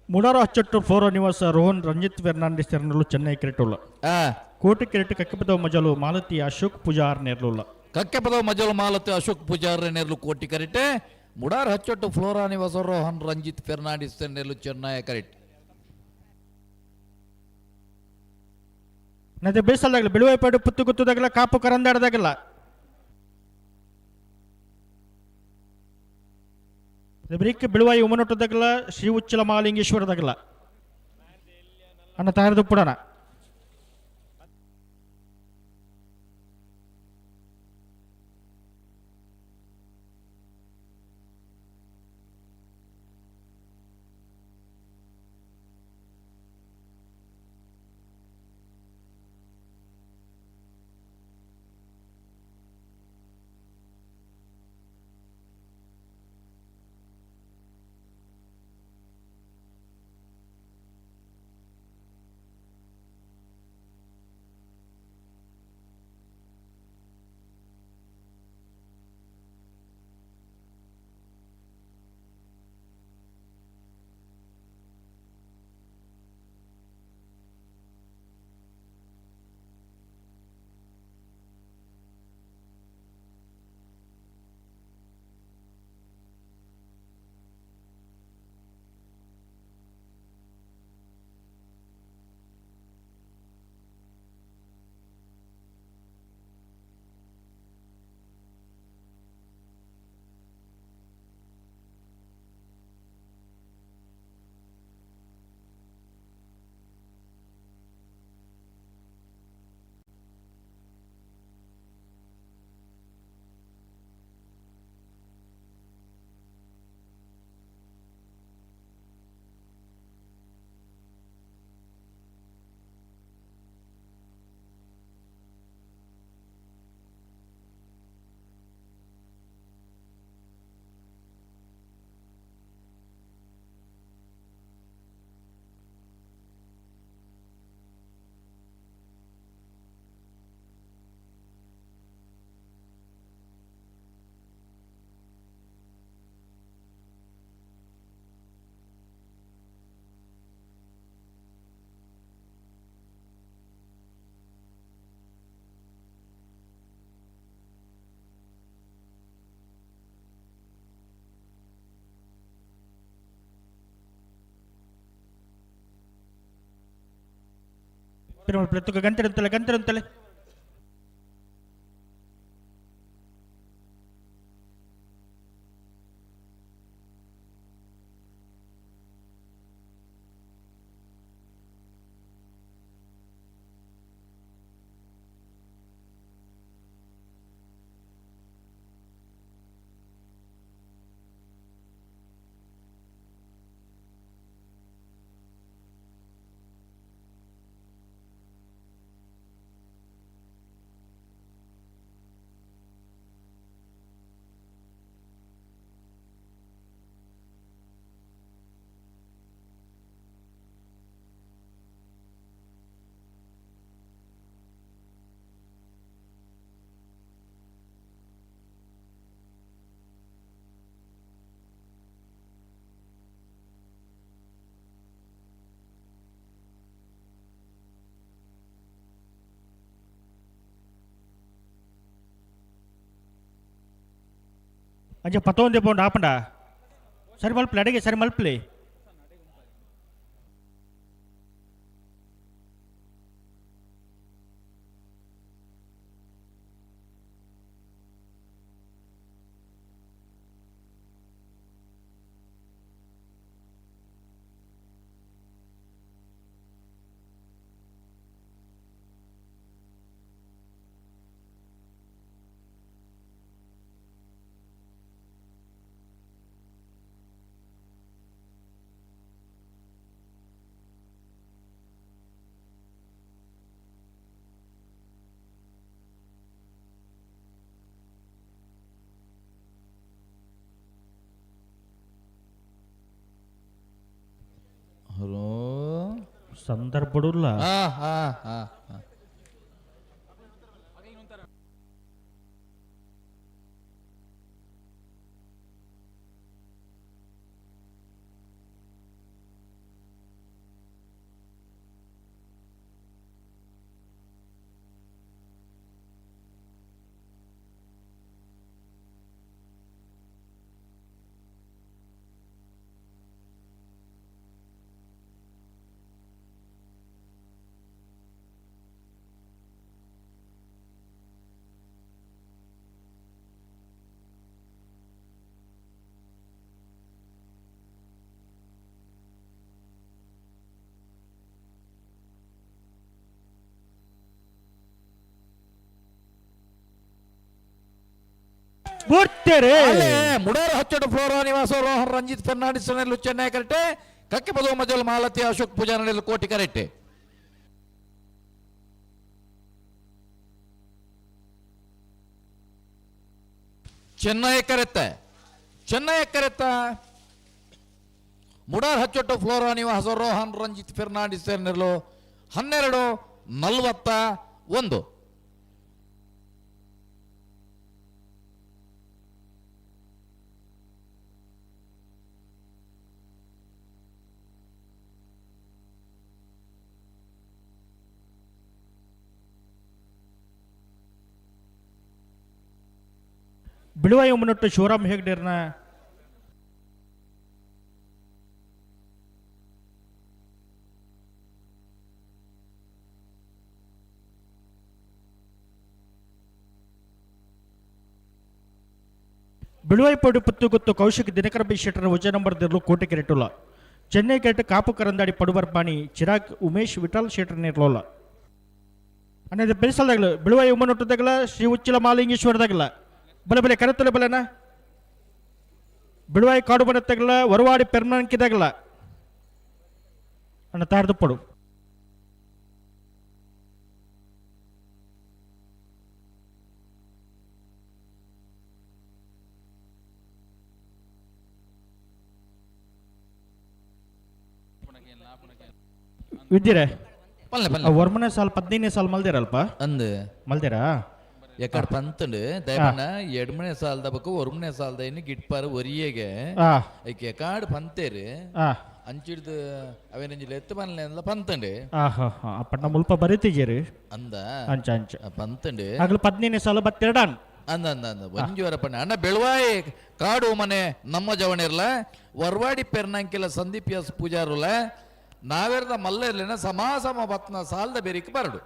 ಮುಡಾರ ಅಚ್ಚಟ್ಟು ಫ್ಲೋರಾ ನಿವಾಸ ರೋಹನ್ ರಂಜಿತ್ ಫೆರ್ನಾಂಡಿಸ್ ತೆರನಲು ಚೆನ್ನೈ ಕ್ರಿಕೆಟ್ ಕೋಟಿ ಕ್ರಿಕೆಟ್ ಕಕ್ಕಪದವ ಮಜಲು ಮಾಲತಿ ಅಶೋಕ್ ಪೂಜಾರ್ ನೇರ್ಲುಲ್ಲ. ಕಕ್ಕೆಪದವ ಮಜಲು ಮಾಲತಿ ಅಶೋಕ್ ಪೂಜಾರ್ ನೇರ್ಲು ಕೋಟಿ ಕರೆಕ್ಟ್. ಮುಡಾರ್ ಹಚ್ಚೊಟ್ಟು ಫ್ಲೋರಾ ನಿವಾಸ ರೋಹನ್ ರಂಜಿತ್ ಫೆರ್ನಾಂಡಿಸ್ ನೇರ್ಲು ಚೆನ್ನೈ ಕರೆಕ್ಟ್. ನದೆ ಬೇಸಲ್ದಾಗಲ ಬಿಳುವೈಪಾಡು ಪುತ್ತು ಗುತ್ತದಾಗಲ ಕಾಪು ಕರಂದಾಡದಾಗಲ್ಲ. ಬ್ರಿಕ್ ಬಿಳುವಾಯಿ ಉಮನೊಟ್ಟದಾಗಲ ಶ್ರೀ ಉಚ್ಚಲ ಮಹಾಲಿಂಗೇಶ್ವರದಾಗಲ ಅಣ್ಣ ತಯಾರದು ಪುಡಣ. ತುಕ ಗಂಟೆ ಗಂಟೆ ಅಂತಲೆ. ಅಂಚ ಪತ್ತೊಂದೆ ಪೋಂಡು ಆಪಂಡ ಸರಿ ಮಲ್ಪಲೆ ಅಡಿಗೆ ಸರಿ ಮಲ್ಪಲೆ. ಸಂದರ್ಭಡುಲ್ಲ. ಹಾ ಹಾ ಹಾ ಹಾ. ಮುಡಾರ ಹಚ್ಚಡು ಫ್ಲೋರಾ ನಿವಾಸ ರೋಹನ್ ರಂಜಿತ್ ಫರ್ನಾಂಡಿಸ್ ನೆಲ್ಲು ಚೆನ್ನೈ ಕರೆಟೆ ಕಕ್ಕೆ ಪದವು ಮಜಲ್ ಮಾಲತಿ ಅಶೋಕ್ ಪೂಜಾ ನಡೆಯಲು ಕೋಟಿ ಕರೆಟೆ. ಚೆನ್ನೈ ಕರೆತ್ತ ಚೆನ್ನೈ ಕರೆತ್ತ ಮುಡಾರ್ ಹಚ್ಚೊಟ್ಟು ಫ್ಲೋರಾ ನಿವಾಸ ರೋಹನ್ ರಂಜಿತ್ ಫೆರ್ನಾಂಡಿಸ್ ನೆರಳು 12:41. ಬಿಳುವಾಯಿ ಮುನ್ನೊಟ್ಟು ಶಿವರಾಮ್ ಹೆಗ್ಡೇರ್ನ ಬಿಳುವಾಯಿ ಪೌಡಿ ಪುತ್ತುಗುತ್ತು ಕೌಶಿಕ್ ದಿನಕರ ಬಿ ಶೆಟ್ಟರ್ ವಜ ನಂಬರ್ ದಿರ್ಲು ಕೋಟೆ ಕೆರೆಟುಲ್ಲ. ಚೆನ್ನೈ ಕೆರೆಟ್ ಕಾಪು ಕರಂದಾಡಿ ಪಡುಬರ್ಪಾಣಿ ಚಿರಾಗ್ ಉಮೇಶ್ ವಿಠಲ್ ಶೆಟ್ಟರ್ ನೇರ್ಲೋಲ್ಲ. అనేది ಬೆಳೆಸಲ್ದಾಗಲ ಬಿಳುವಾಯಿ ಉಮ್ಮನೊಟ್ಟದಾಗಲ ಶ್ರೀ ಉಚ್ಚಿಲ ಮಾಲಿಂಗೇಶ್ವರದಾಗಲ ಬಲೆ ಬಲೆ ಕರೆತಲೆ ಬಲೆನ ಬಿಳುವಾಯಿ ಕಾಡು ಬನತ್ತಾಗಲ ವರವಾಡಿ ಪೆರ್ಮಂಕಿದಾಗಲ ಅಣ್ಣ ತಾರ್ದುಪ್ಪಡು. ವಿದ್ಯರೇ ಪಲ್ಲೆ ಪಲ್ಲೆ ವರ್ಮನೆ ಸಾಲ್ 15ನೇ ಸಾಲ್ ಮಲ್ದಿರಲ್ಪ ಅಂದ್ ಮಲ್ದಿರಾ ಎಕ್ಕಡ ಪಂತಂಡು ದಯಪಣ್ಣ ಎಡ್ಮನೆ ಸಾಲ್ದ ಬಕ್ಕ ಒರ್ಮನೆ ಸಾಲ್ದ ಇನ್ನು ಗಿಟ್ಪಾರ ಒರಿಯಗೆ ಐಕೆ ಎಕಾಡ್ ಪಂತೇರು ಅಂಚಿಡ್ದು ಅವೇನಂಜಿಲ್ಲ ಎತ್ತು ಪನ್ಲೆ ಪಂತಂಡು ಅಪ್ಪಣ್ಣ ಮುಲ್ಪ ಬರೀತಿಜೇರು ಅಂದ ಅಂಚ ಅಂಚ ಪಂತಂಡು ಆಗಲು 15ನೇ ಸಾಲು ಬತ್ತೆರಡಾನ್ ಅಂದ ಅಂದ ಅಂದ ಒಂಜುವರ ಪಣ್ಣ ಅಣ್ಣ ಬೆಳುವಾಯಿ ಕಾಡು ಮನೆ ನಮ್ಮ ಜವಣಿರ್ಲ ವರ್ವಾಡಿ ಪೆರ್ನಂಕಿಲ ಸಂದೀಪ್ ಎಸ್ ಪೂಜಾರುಲ ನಾವೆರ್ದ ಮಲ್ಲ ಇರ್ಲಿನ ಸಮ ಸಮ ಬತ್ನ ಸಾಲ್ದ ಬೆರಿಕ್ ಬರಡು.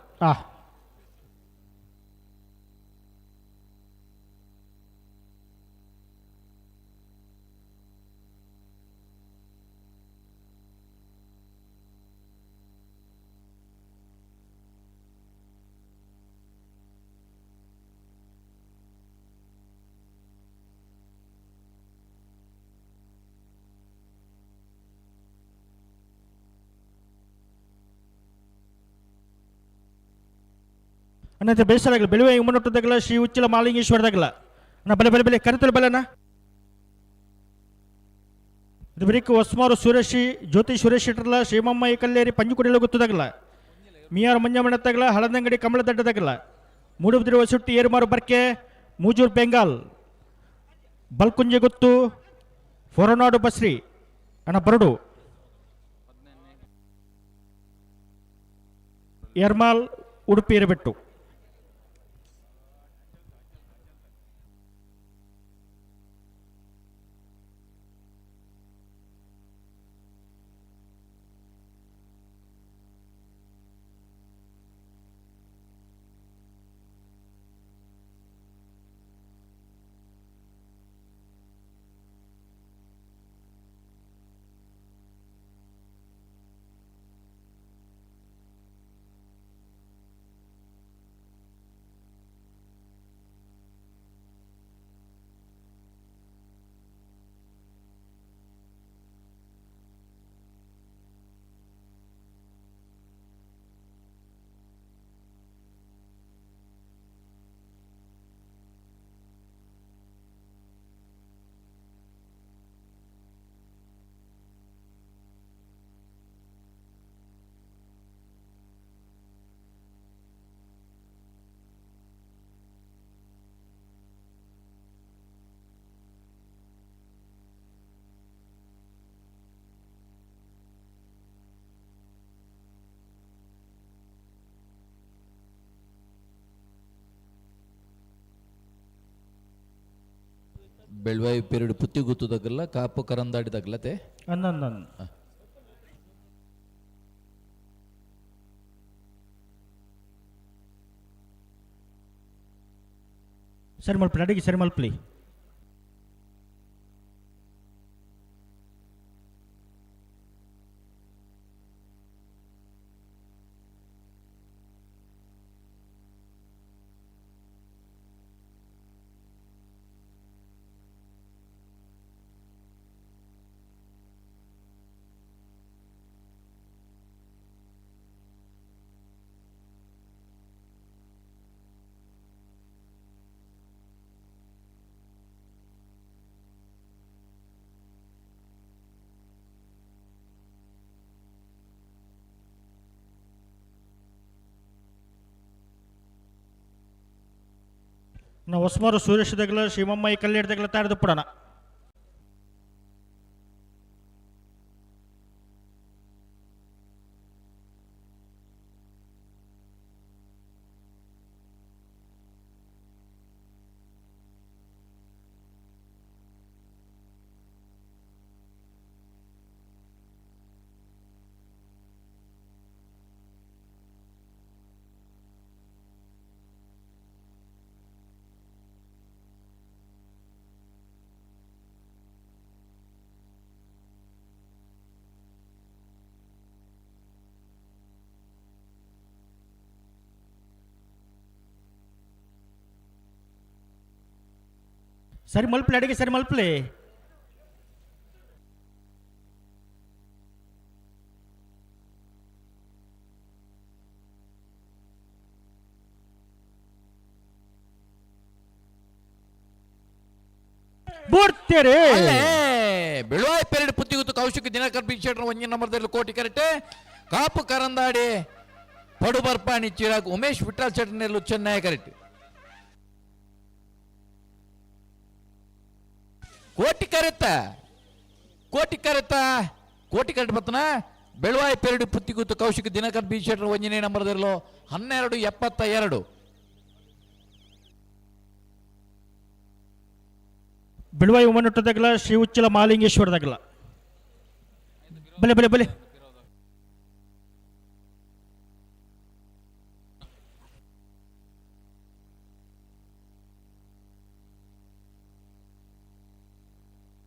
ಅನ್ನತ್ತೆ ಬೇಸರಾಗಲ್ಲ ಬೆಳುವೆ ಉಮ್ಮನೊಟ್ಟದಾಗಲ್ಲ ಶ್ರೀ ಉಚ್ಚಿಲ ಮಾಲಿಂಗೇಶ್ವರದಾಗಲ್ಲ ಅಣ್ಣ ಬಲೆ ಬಲೆ ಬಲೆ ಕರೆತಲು ಬಲೆನ ಇದು ಬರೀಕ್ ಹೊಸ್ಮಾರು ಸುರೇಶಿ ಜ್ಯೋತಿ ಸುರೇಶ್ ಶೆಟ್ಟರ್ಲ ಶ್ರೀಮಮ್ಮ ಕಲ್ಲೇರಿ ಪಂಜುಕುಡಿಲ ಗೊತ್ತದಾಗಲ್ಲ ಮಿಯಾರ್ ಮಂಜಮಣತ್ತಾಗಲ ಹಳದಂಗಡಿ ಕಮಲದಡ್ಡದಾಗಲ್ಲ ಮೂಡುಬಿದಿರುವ ಸುಟ್ಟಿ ಏರುಮಾರು ಬರ್ಕೆ ಮೂಜೂರ್ ಬೆಂಗಾಲ್ ಬಲ್ಕುಂಜೆ ಗೊತ್ತು ಹೊರನಾಡು ಬಸ್ರಿ ಅಣ್ಣ ಬರಡು ಎರ್ಮಾಲ್ ಉಡುಪಿ ಇರಬಿಟ್ಟು. ಬೆಳ್ವಾಯಿ ಪೆರಡು ಪುತ್ತಿ ಗುತ್ತುದಗಲ್ಲ ಕಾಪು ಕರಂದಾಡಿದಾಗಲತೆ. ಅಂದಂದನ್. ಸರಿ ಮಲ್ಪಲಿ, ಅಡಿಗೆ ಸರಿ ಮಲ್ಪಲಿ. ನಾವು ಹೊಸಮಾರು ಸುರೇಶ್ ದಗ್ಲ ಶಿವಮ್ಮ ಕಲ್ಲೇಡ್ ದಗ್ಲ ತಾರದು ಪುಡಣ. ಸರಿ ಮಲ್ಪಲೆ, ಅಡಿಗೆ ಸರಿ ಮಲ್ಪಲೆ. ಬೂಡ್ತೇರಿ. ಬೆಳುವಾಯಿ ಪೆರಡು ಪುತ್ತಿಗುತ್ತು ಕೌಶಿಕ ದಿನಕರ್ ಬಿ ಶೆಟ್ಟರ್ ಒಂಜಿ ನಂಬರ್ದಲ್ಲಿ ಕೋಟಿ ಕರೆಕ್ಟ್. ಕಾಪು ಕರಂದಾಡಿ ಪಡು ಬರ್ಪಾಣಿ ಚಿರಾಗ್ ಉಮೇಶ್ ವಿಠಲ್ ಶೆಟ್ಟರ್ನೆಲ್ಲು ಚೆನ್ನೈ ಕರೆಕ್ಟ್. ಕೋಟಿ ಕರೆತ ಕೋಟಿ ಕರೆತ ಕೋಟಿ ಕರೆಕ್ಟ್ ಬತ್ತನ. ಬೆಳುವಾಯಿ ಪೆರಡು ಪುತ್ತಿಗುತ್ತು ಕೌಶಿಕ ದಿನಕರ್ ಬಿ ಶೆಟ್ಟರ್ ಒಂಜನೇ ನಂಬರ್ದಲ್ಲೋ 12:72. ಬೆಳುವಾಯಿ ಉಮನೊಟ್ಟದಗಲ ಶ್ರೀ ಉಚ್ಚಲ ಮಹಾಲಿಂಗೇಶ್ವರದಗಲ. ಬಲೆ ಬಲೆ ಬಲೆ.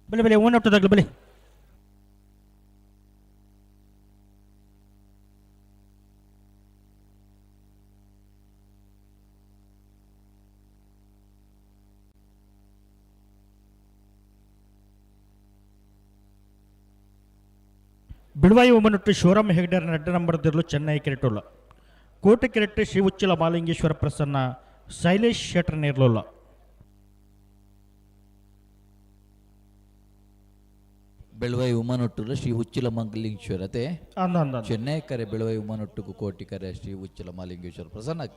ಬಲೆ ಬಲೆ ಉಮನೊಟ್ಟದಗಲ ಬಲೆ. ಬಿಳುವಾಯಿ ಉಮನೊಟ್ಟು ಶಿವರಾಮ ಹೆಗ್ಡೇರ್ ನಡ್ಡ ನಂಬರ್ದಿರಲು ಚೆನ್ನೈ ಕೆರೆಟುಲ್ಲ. ಕೋಟೆ ಕೆರೆಟ್ಟು ಶ್ರೀ ಉಚ್ಚಿಲ ಮಾಲಿಂಗೇಶ್ವರ ಪ್ರಸನ್ನ ಶೈಲೇಶ್ ಶೆಟ್ಟರ್ ನೇರ್ಲುಲ್ಲ. ಬೆಳುವಾಯಿ ಉಮನೊಟ್ಟು ಶ್ರೀ ಉಚ್ಚಿಲ ಮಂಗಲಿಂಗೇಶ್ವರತೆ. ಅಂದ. ಚೆನ್ನೈ ಕರೆ ಬೆಳುವಾಯಿ ಉಮನೊಟ್ಟುಗು ಕೋಟಿ ಕರೆ ಶ್ರೀ ಉಚ್ಚಿಲ ಮಾಲಿಂಗೇಶ್ವರ ಪ್ರಸನ್ನ.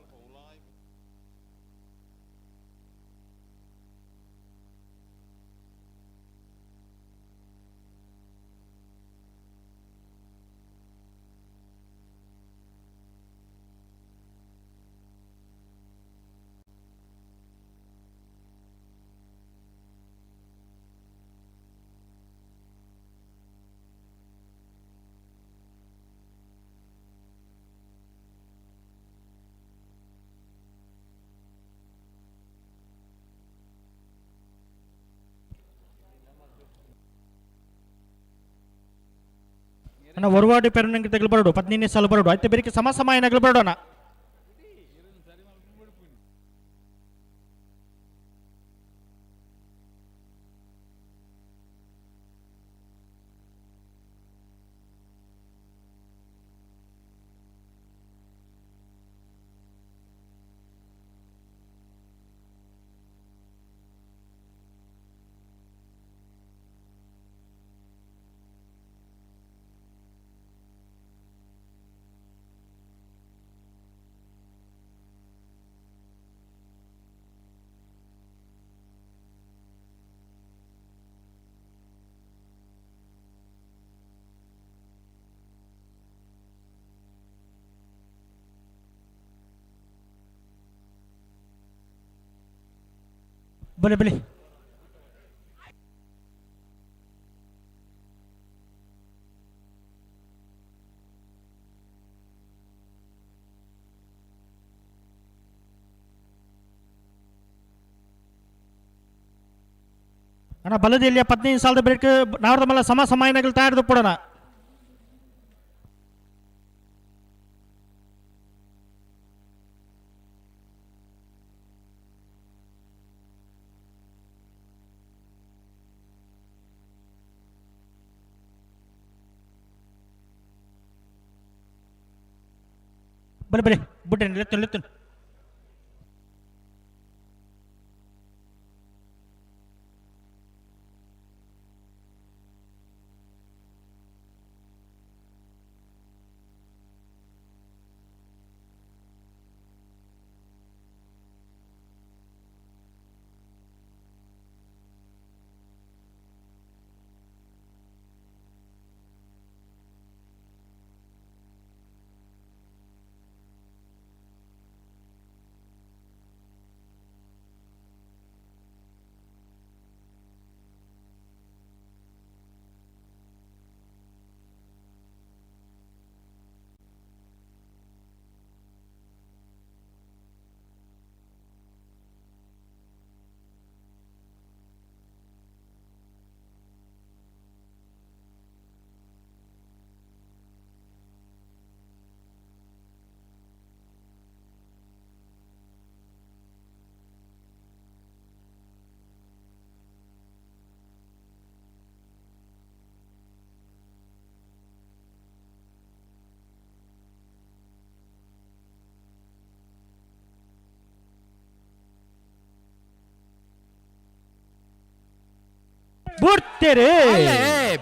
ಅಣ್ಣ ಒರವಾಡಿ ಪೆರನಂಗೆ ತಗಲು ಬರೋಡು 15ನೇ ಸಾಲು ಬರೋಡು ಐತೆ ಬೇರೆ ಸಮ ಸಮ ಏನಾಗಲು ಬರೋಣ. ಬಲೆ ಬಲೆ. ಅಣ್ಣ ಬಲದೆಲ್ಲಿಯ 15 ಸಾಲದ ಬ್ರೇಕ್ ನಾವರದ ಮಲ್ಲ ಸಮ ಸಮಯನಗಳು ತಯಾರಿದು ಪಡೋಣ. ಬಲೆ ಬಲೆ ಬುಡ್ಡೇನು ಲೆತ್ತನು ಲೆತ್ತನು.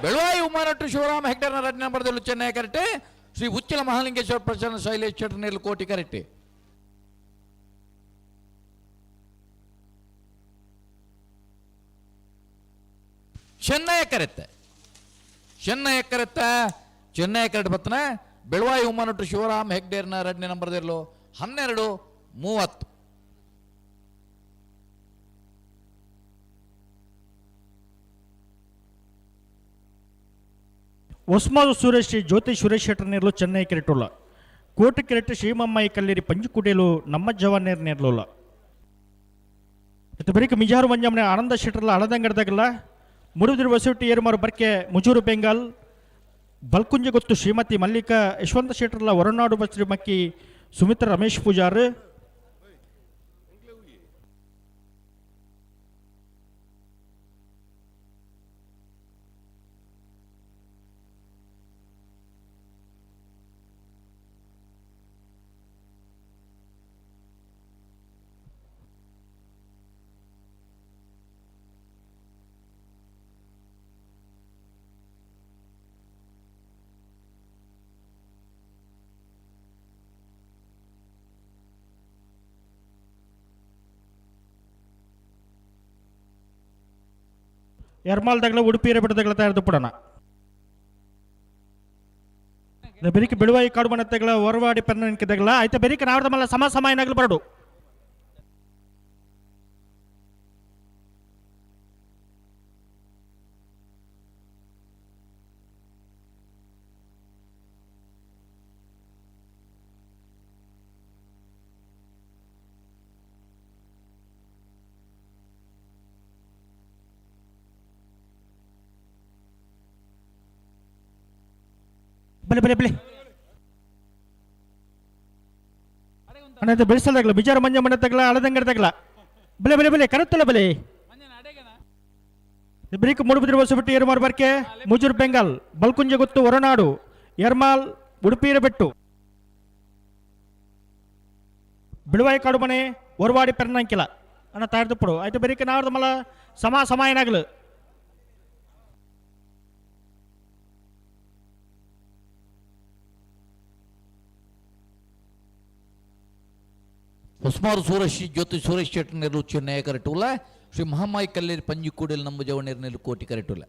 ಬೆಳವಾಯಿ ಉಮಾನಟ್ಟು ಶಿವರಾಮ ಹೆಗ್ಡರ್ನ ರಡ್ನ ನಂಬರ್ದಲ್ಲಿ ಚೆನ್ನೈ ಕರೆಕ್ಟ್, ಶ್ರೀ ಉಚ್ಚಿಲ ಮಹಾಲಿಂಗೇಶ್ವರ ಪ್ರಸನ್ನ ಶೈಲೇಶ್ ಚಟನೇಲು ಕೋಟಿ ಕರೆಕ್ಟ್. ಚೆನ್ನೈ ಕರೆತ್ತ, ಚೆನ್ನೈ ಕರೆತ್ತ, ಚೆನ್ನೈ ಕರೆಕ್ಟ್ ಬತ್ತನ ಬೆಳವಾಯಿ ಉಮಾನಟ್ಟು ಶಿವರಾಮ ಹೆಗ್ಡೇರ್ನ ರಡ್ನೇ ನಂಬರ್ದಿರಲು 12:30. ಒಸ್ಮಾದು ಸುರೇಶ್ ಶ್ರೀ ಜ್ಯೋತಿ ಸುರೇಶ್ ಶೆಟ್ಟರ್ ನೇರ್ಲು ಚೆನ್ನೈ ಕೆರೆಟುಲ್ಲ, ಕೋಟೆ ಕೆರೆಟ್ ಶ್ರೀಮಮ್ಮಾಯಿ ಕಲ್ಲೇರಿ ಪಂಜುಕುಡೇಲು ನಮ್ಮ ಜವಾನೇರ್ ನೇರ್ಲುಲ್ಲ. ಇತ್ತು ಬರೀಕ ಮಿಜಾರು ಮಂಜಮ್ಮನೆ ಆನಂದ ಶೆಟ್ಟರ್ಲ ಅಳದಂಗಡದಾಗಲ್ಲ ಮುರುದಿರು ವಸೂಟಿ ಏರುಮಾರು ಬರ್ಕೆ ಮುಜೂರು ಬೆಂಗಾಲ್ ಬಲ್ಕುಂಜೆ ಗೊತ್ತು ಶ್ರೀಮತಿ ಮಲ್ಲಿಕಾ ಯಶವಂತ ಶೆಟ್ಟರ್ಲ ಹೊರನಾಡು ಬಸ್ರಿ ಮಕ್ಕಿ ಸುಮಿತ್ರ ರಮೇಶ್ ಪೂಜಾರ್. ಎರ್ಮಾಲ್ದಾಗಲ ಉಡುಪಿ ಬಿಡದಾಗಲ ತಯಾರಿದು ಪಡೋಣ. ಬೆರಿಕೆ ಬಿಳುವಾಯಿ ಕಾಡು ಮನತ್ತೆಗಳ ಹೊರವಾಡಿ ಪೆನ್ನಕಿದಾಗಲ ಆಯ್ತು ಬೆರಿಕೆ ನಾವ್ದ ಮಲ್ಲ ಸಮ ಸಮ ಏನಾಗಲು ಬರಡು. ಬಲೆ ಬಲೆ ಬಲೆ ಅಣ್ಣ ಬೆಳೆಸಲ್ದಾಗಲ ಬಿಜಾರ ಮಂಜ ಮನೆ ತಗಲ ಅಳದಂಗಡ ತಗಲ ಬಲೆ ಬಲೆ ಬಲೆ ಕರತ್ತಲ್ಲ ಬಲೆ ಬ್ರೀಕ್ ಮೂಡುಬಿದಿರು ಹೊಸಬಿಟ್ಟು ಏರುಮಾರು ಬರ್ಕೆ ಮುಜೂರ್ ಬೆಂಗಾಲ್ ಬಲ್ಕುಂಜೆ ಗೊತ್ತು ಹೊರನಾಡು ಎರ್ಮಾಲ್ ಉಡುಪಿರಬೆಟ್ಟು ಬಿಳುವಾಯಿ ಕಾಡು ಮನೆ ಒರವಾಡಿ ಪೆರ್ನಂಕಿಲ ಅಣ್ಣ ತಯಾರಿದುಪ್ಪಡು ಆಯ್ತು ಬೆರಿಕೆ ನಾವ್ದು ಮಲ್ಲ ಸಮ ಸಮ ಏನಾಗಲು. ಹೊಸ್ಮಾರು ಸೂರಶ್ ಜ್ಯೋತಿ ಸುರೇಶ್ ಶೆಟ್ಟರ್ ಚೆನ್ನೈ ಕರೆಟುಲ್ಲ, ಶ್ರೀ ಮಹಾಮಾಯಿ ಕಲ್ಲೇರಿ ಪಂಜಿಕೂಡಲ್ ನಮ್ಮ ಜವಣೇರ್ನಲ್ಲಿ ಕೋಟಿ ಕರೆಟುಲ್ಲ.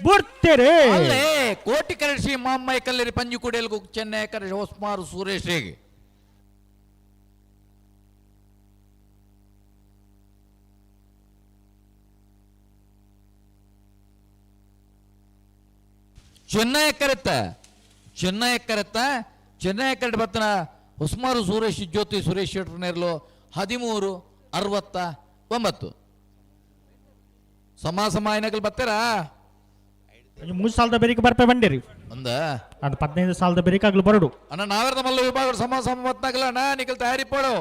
ಬುಡ್ತೇರೆ. ಅಲ್ಲೇ ಕೋಟಿ ಕರೆಸಿ ಮಾಮ್ಮೈ ಕಲ್ಲೇರಿ ಪಂಜು ಕುಡಿಯಲ್ಗು ಚೆನ್ನೈ ಕರೆಸಿ ಹೊಸ್ಮಾರು ಸುರೇಶ್ ಹೇಗೆ ಚೆನ್ನೈ ಕರೆತ ಚೆನ್ನೈ ಕರೆತ ಚೆನ್ನೈ ಕರೆಟ್ ಬತ್ತನ ಹೊಸ್ಮಾರು ಸುರೇಶ್ ಜ್ಯೋತಿ ಸುರೇಶ್ ಶೆಟ್ಟರ್ ನೇರ್ಲು 13:69 ಸಮ ಸಮ ಏನಕಲ್ ಬರ್ತಾರಾ? 3 ಸಾಲದ ಬೆರಿಕೆ ಬರ್ಪೆ ಬಂಡಿರಿ. ಒಂದ ಅದು 15 ಸಾಲದ ಬೆರಿಕಾಗ್ಲು ಬರಡು. ಅಣ್ಣ ನಾವೆರ್ದ ಮಲ್ಲ ವಿಭಾಗ ಸಮ ಸಮ ಬತ್ನಾಗಲ್ಲ ಅಣ್ಣ ನಿಕಲ್ ತಯಾರಿ ಪೋಡು.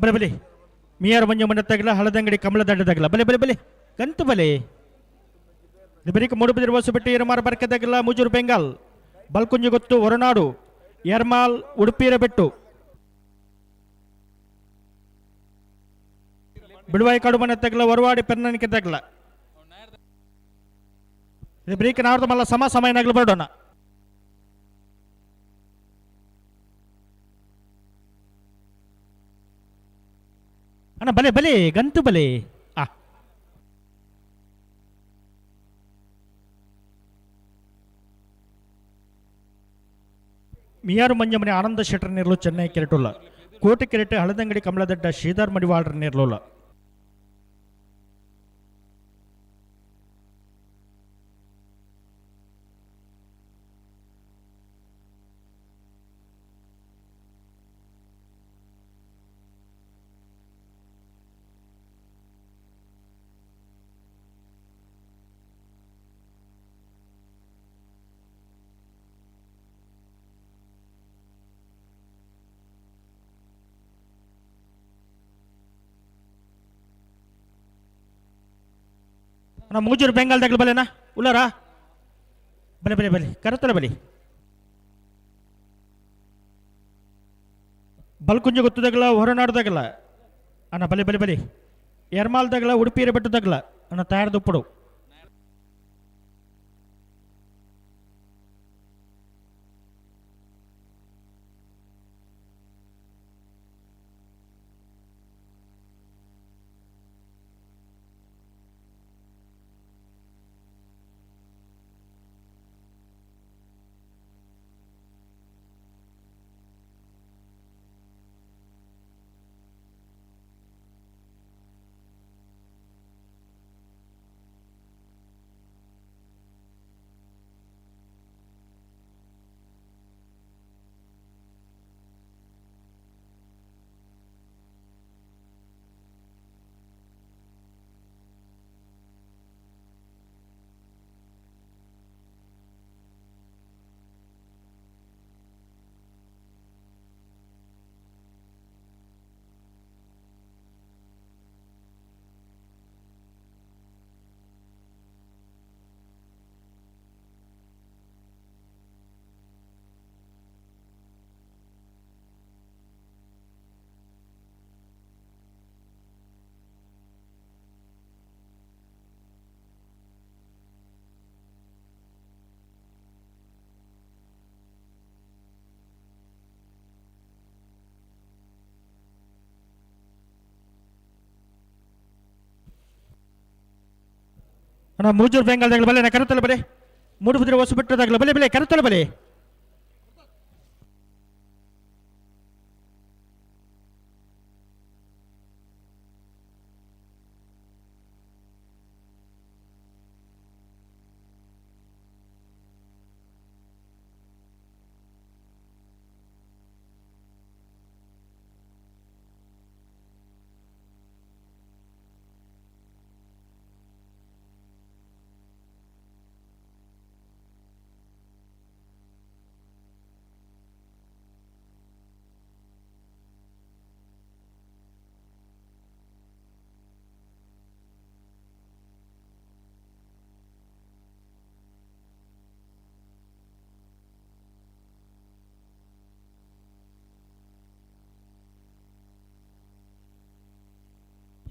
ಬಲೆ ಬಲೆ ಮಿಯಾರು ಮಂಜು ಮನೆ ತಗಲ ಹಳದಂಗಡಿ ಕಮಲ ದಂಡ ತಗಲ ಬಲೆ ಬಲೆ ಬಲೆ ಗಂತು ಬಲೆ ಬೆರಿಕೆ ಮೂಡುಬಿದಿರು ಹೊಸಬೆಟ್ಟಿ ಎರಮಾರ ಬರ್ಕೆ ತಗಲ ಮುಜೂರು ಬೆಂಗಾಲ್ ಬಲ್ಕುಂಜಿ ಗೊತ್ತು ಹೊರನಾಡು ಎರ್ಮಾಲ್ ಉಡುಪಿರ ಬೆಟ್ಟು ಬಿಳುವಾಯಿ ಕಾಡು ಮನೆ ತಗಲ ಹೊರವಾಡಿ ಪೆನ್ನನಿಕೆ ತಗಲ ಬ್ರೇಕ್ ನಾವ್ದು ಮಲ್ಲ ಸಮ ಸಮಯನಾಗ್ಲು ಬರೋಣ. ಅಣ್ಣ ಬಲೆ ಬಲೆ ಗಂತು ಬಲೆ ಆ ಮಿಯಾರು ಮಂಜಮನೆ ಆನಂದ ಶೆಟ್ಟರ್ ನೀರ್ಲು ಚೆನ್ನೈ ಕೆರೆಟುಲ್ಲ ಕೋಟೆ ಕೆರೆಟೆ ಹಳದಂಗಡಿ ಕಮಲದಡ್ಡ ಶ್ರೀಧರ್ ಮಡಿವಾಳ್ರ ನೀರ್ಲುಲ್ಲ. ಅಣ್ಣ ಮೂಜೂರು ಬೆಂಗಾಲ್ದಾಗ್ಲು ಬಲೆನಾ ಉಲ್ಲಾರಾ ಬಲೆ ಬಲೆ ಬಲೆ ಕರತಲ ಬಲೆ ಬಲ್ಕುಂಜಿ ಗೊತ್ತದಾಗಲ ಹೊರನಾಡ್ದಾಗಲ ಅಣ್ಣ ಬಲೆ ಬಲೆ ಬಲೆ ಎರ್ಮಾಲ್ದಾಗಲ ಉಡುಪಿರ ಬೆಟ್ಟದಾಗಲ ಅಣ್ಣ ತಯಾರದುಪ್ಪಡು. ಅಣ್ಣ ಮೂಜೂರು ಬೆಂಗಾಲ್ದಾಗಲ ಬಲೆ ನಾ ಕರತಲ ಬಲೆ ಮೂಡುಬಿದಿರೆ ಹೊಸಬೆಟ್ಟದಾಗಲ ಬಲೆ ಬಲೆ ಕರತಲ ಬಲೆ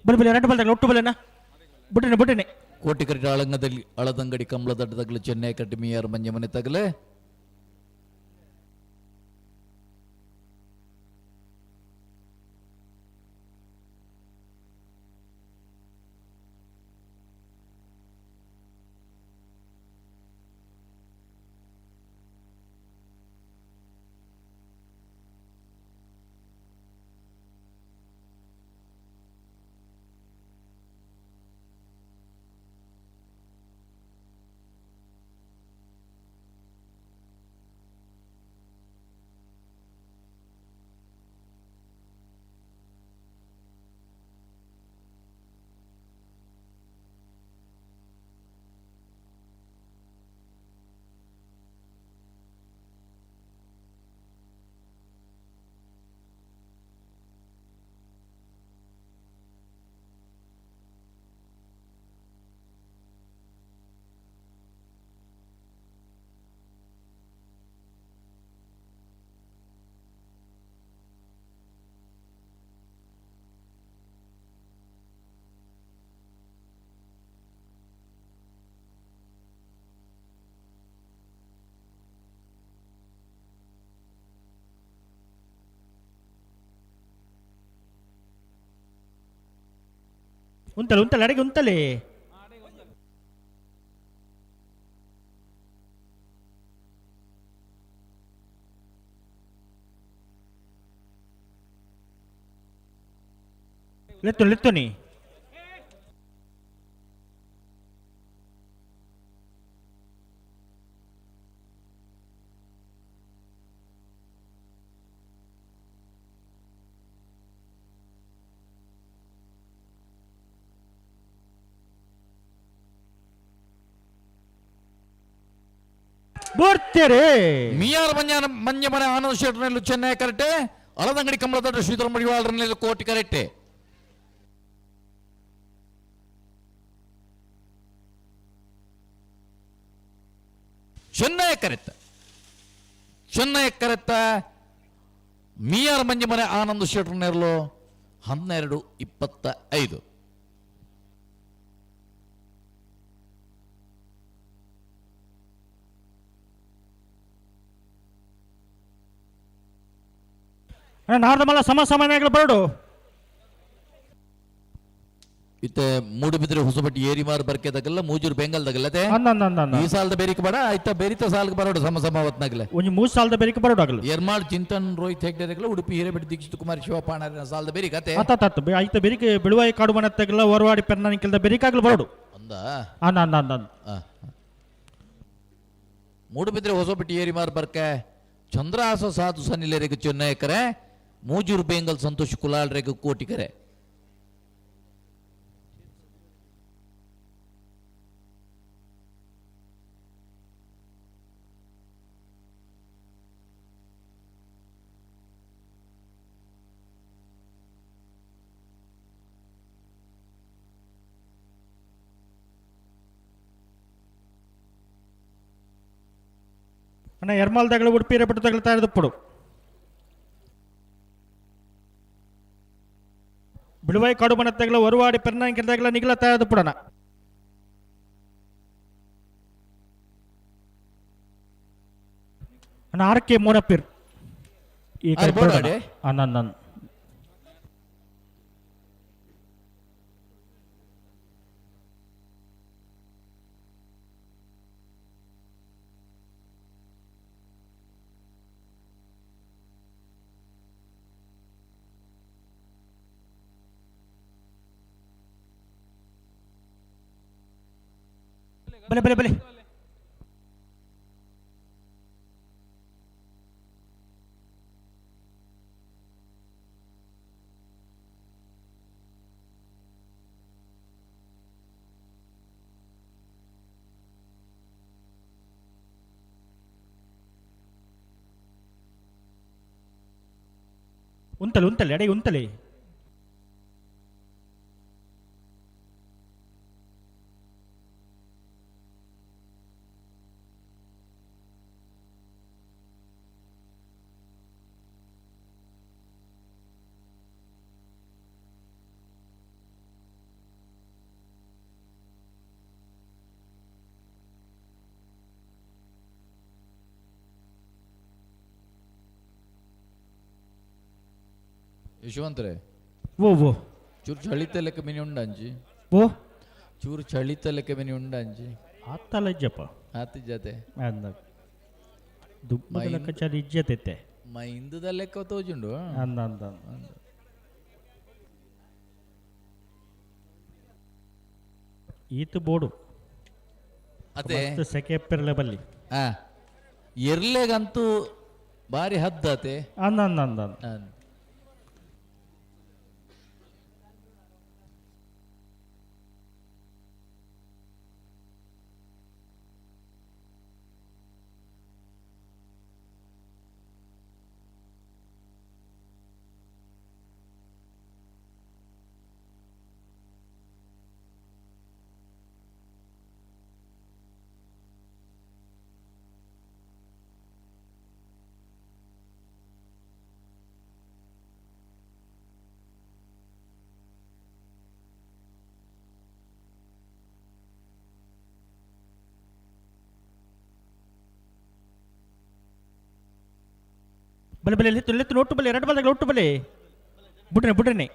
ಬಲೆ ಬಲೆ ಎರಡು ಬಲ್ದಾಗ ಒಟ್ಟು ಬಲೆನಾ ಬುಟ್ಟಿನೆ ಬುಟ್ಟಿನೆ ಕೋಟಿ ಕರೆಟ್ ಆಳಂಗದಲ್ಲಿ ಅಳದಂಗಡಿ ಕಮಲದಡ್ಡ ತಗಲು ಚೆನ್ನೈ ಕಟ್ಟಿ ಮಿಯಾರು ಮಂಜಮನೆ ತಗಲೆ ಉಂತಲೆ ಉಂತಲೆ ಅಡಿಗೆ ಉಂತಲೆ. ಲೆತ್ತು ಲೆತ್ತುನಿ. ಬರ್ತೀರಿ ಮಿಯಾರ್ ಮಂಜಾನ ಮಂಜಮನೆ ಆನಂದ್ ಶೆಟ್ಟರ್ನಲ್ಲಿ ಚೆನ್ನೈ ಕರೆಕ್ಟೆ, ಅಳದಂಗಡಿ ಕಮಲದೊಡ್ಡ ಶ್ರೀಧರ ಮಡಿವಾಳರಲ್ಲಿ ಕೋಟಿ ಕರೆಕ್ಟೆ. ಚೆನ್ನೈ ಕರೆತ್ತ, ಚೆನ್ನೈ ಕರೆತ್ತ ಮಿಯಾರ್ ಮಂಜಮನೆ ಆನಂದ್ ಶೆಟ್ಟರ್ನೆರಲು 12:25. ನಾರ್ದಮಲ್ಲ ಸಮ ಸಮಯಗಳು ಬರಡು. ಇತ್ತೆ ಮೂಡುಬಿದ್ರೆ ಹೊಸಬಟ್ಟಿ ಏರಿಮಾರು ಬರ್ಕೆದಾಗಲ್ಲ ಮೂಜೂರು ಬೆಂಗಲ್ದಾಗಲ್ಲ ಈ ಸಾಲದ ಬೇರಿಕೆ ಬೇಡ ಆಯ್ತಾ, ಬೇರಿತ ಸಾಲಕ್ಕೆ ಬರೋಡು ಸಮ ಸಮ ಹೊತ್ನಾಗಲೆ ಒಂಜಿ ಮೂರು ಸಾಲದ ಬೇರಿಕೆ ಬರೋಡು ಆಗಲ್ಲ. ಎರ್ಮಾಳ್ ಚಿಂತನ್ ರೋಹಿತ್ ಹೆಗ್ಡೆರೆಗಲ ಉಡುಪಿ ಹಿರೇಬೆಟ್ಟ ದೀಕ್ಷಿತ್ ಕುಮಾರ್ ಶಿವಪಾಣರ ಸಾಲದ ಬೇರಿಕೆ ಅತೆ ಆತ ಆಯ್ತ ಬೇರಿಕೆ ಬಿಳುವಾಯಿ ಕಾಡು ಮನತ್ತಾಗಲ್ಲ ಹೊರವಾಡಿ ಪೆನ್ನ ಬೇರಿಕಾಗಲು ಬರೋಡು ಅಂದ ಅಂದ ಅಂದ ಅಂದ. ಮೂಡುಬಿದ್ರೆ ಹೊಸಬಟ್ಟಿ ಏರಿಮಾರು ಬರ್ಕೆ ಚಂದ್ರಹಾಸ ಸಾಧು ಸನ್ನಿಲೆರೆಗೆ ಚೆನ್ನೈಕರೆ, ಮೂಜೂರು ಬೇಂಗಲ್ ಸಂತೋಷ್ ಕುಲಾಲ್ರೆಗೆ ಕೋಟಿಕರೆ. ಅಣ್ಣ ಎರ್ಮಾಲ್ದಾಗಲು ಉಡುಪಿ ಹಿರೇಬೆಟ್ಟು ತಗಲ್ತಾ ಇರೋದು ಬಿಳುವಾಯಿ ಕಾಡು ಮನತ್ತಾಗಲ ಹೊರವಾಡಿ ಪೆನ್ನಾಂಕಿಲ್ದಾಗಲ ನಿಗಲ ತಯಾರದು ಪುಡಣ. ಅಣ್ಣ ಆರ್ ಕೆ ಮೋನಪಿರ್ ಈ ಕಡೆ ಬೋರ್ಡ್ ಅಣ್ಣ ನನ್ನ ಬಲೆ ಬಲೆ ಬಲೆ ಉಂತಲೆ ಉಂತಲೆ ಎಡೆ ಉಂತಲೆ. ಯಶವಂತರೇ ಓ ಓ ಚೂರು ಚಳಿತ ಲೆಕ್ಕ ಮಿನಿ ಉಂಡಂಜಿ ಓ ಚೂರು ಚಳಿತ ಲೆಕ್ಕ ಮಿನಿ ಉಂಡಂಜಿ ಆತ್ತಲ್ಲ ಇಜ್ಜಪ್ಪ ಆತ ಜತೆ ದುಬ್ಬದ ಲೆಕ್ಕ ಚಳಿ ಇಜ್ಜತೈತೆ ಮೈಂದದ ಲೆಕ್ಕ ತೋಜುಂಡು ಅಂದ ಅಂದ ಈತ ಬೋಡು ಅದೇ ಸೆಕೆ ಪೆರ್ಲೆ ಬಲ್ಲಿ ಎರ್ಲೆಗಂತೂ ಬಾರಿ ಹದ್ದಾತೆ ಅಂದ ಅಂದ ಅಂದ ಅಂದ. ಬಲೆ ಬಲೆ ಲೆತ್ತು ಲೆತ್ತು ಒಟ್ಟು ಬಲೆ ಎರಡು ಬಲದಾಗ ಒಟ್ಟು ಬಲೆ ಬುಡ್ರೆ ಬುಡ್ರನೆ.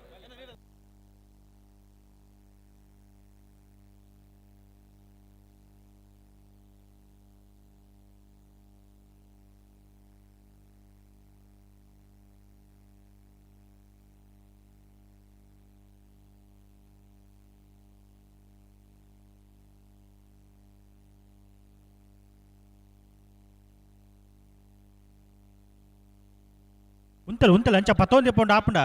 ಉಂತಲ್ ಉಂತಲ್ ಅಂಚ ಪತ್ತೊಂದು ಪೋಂಡು ಆಪುಂಡ.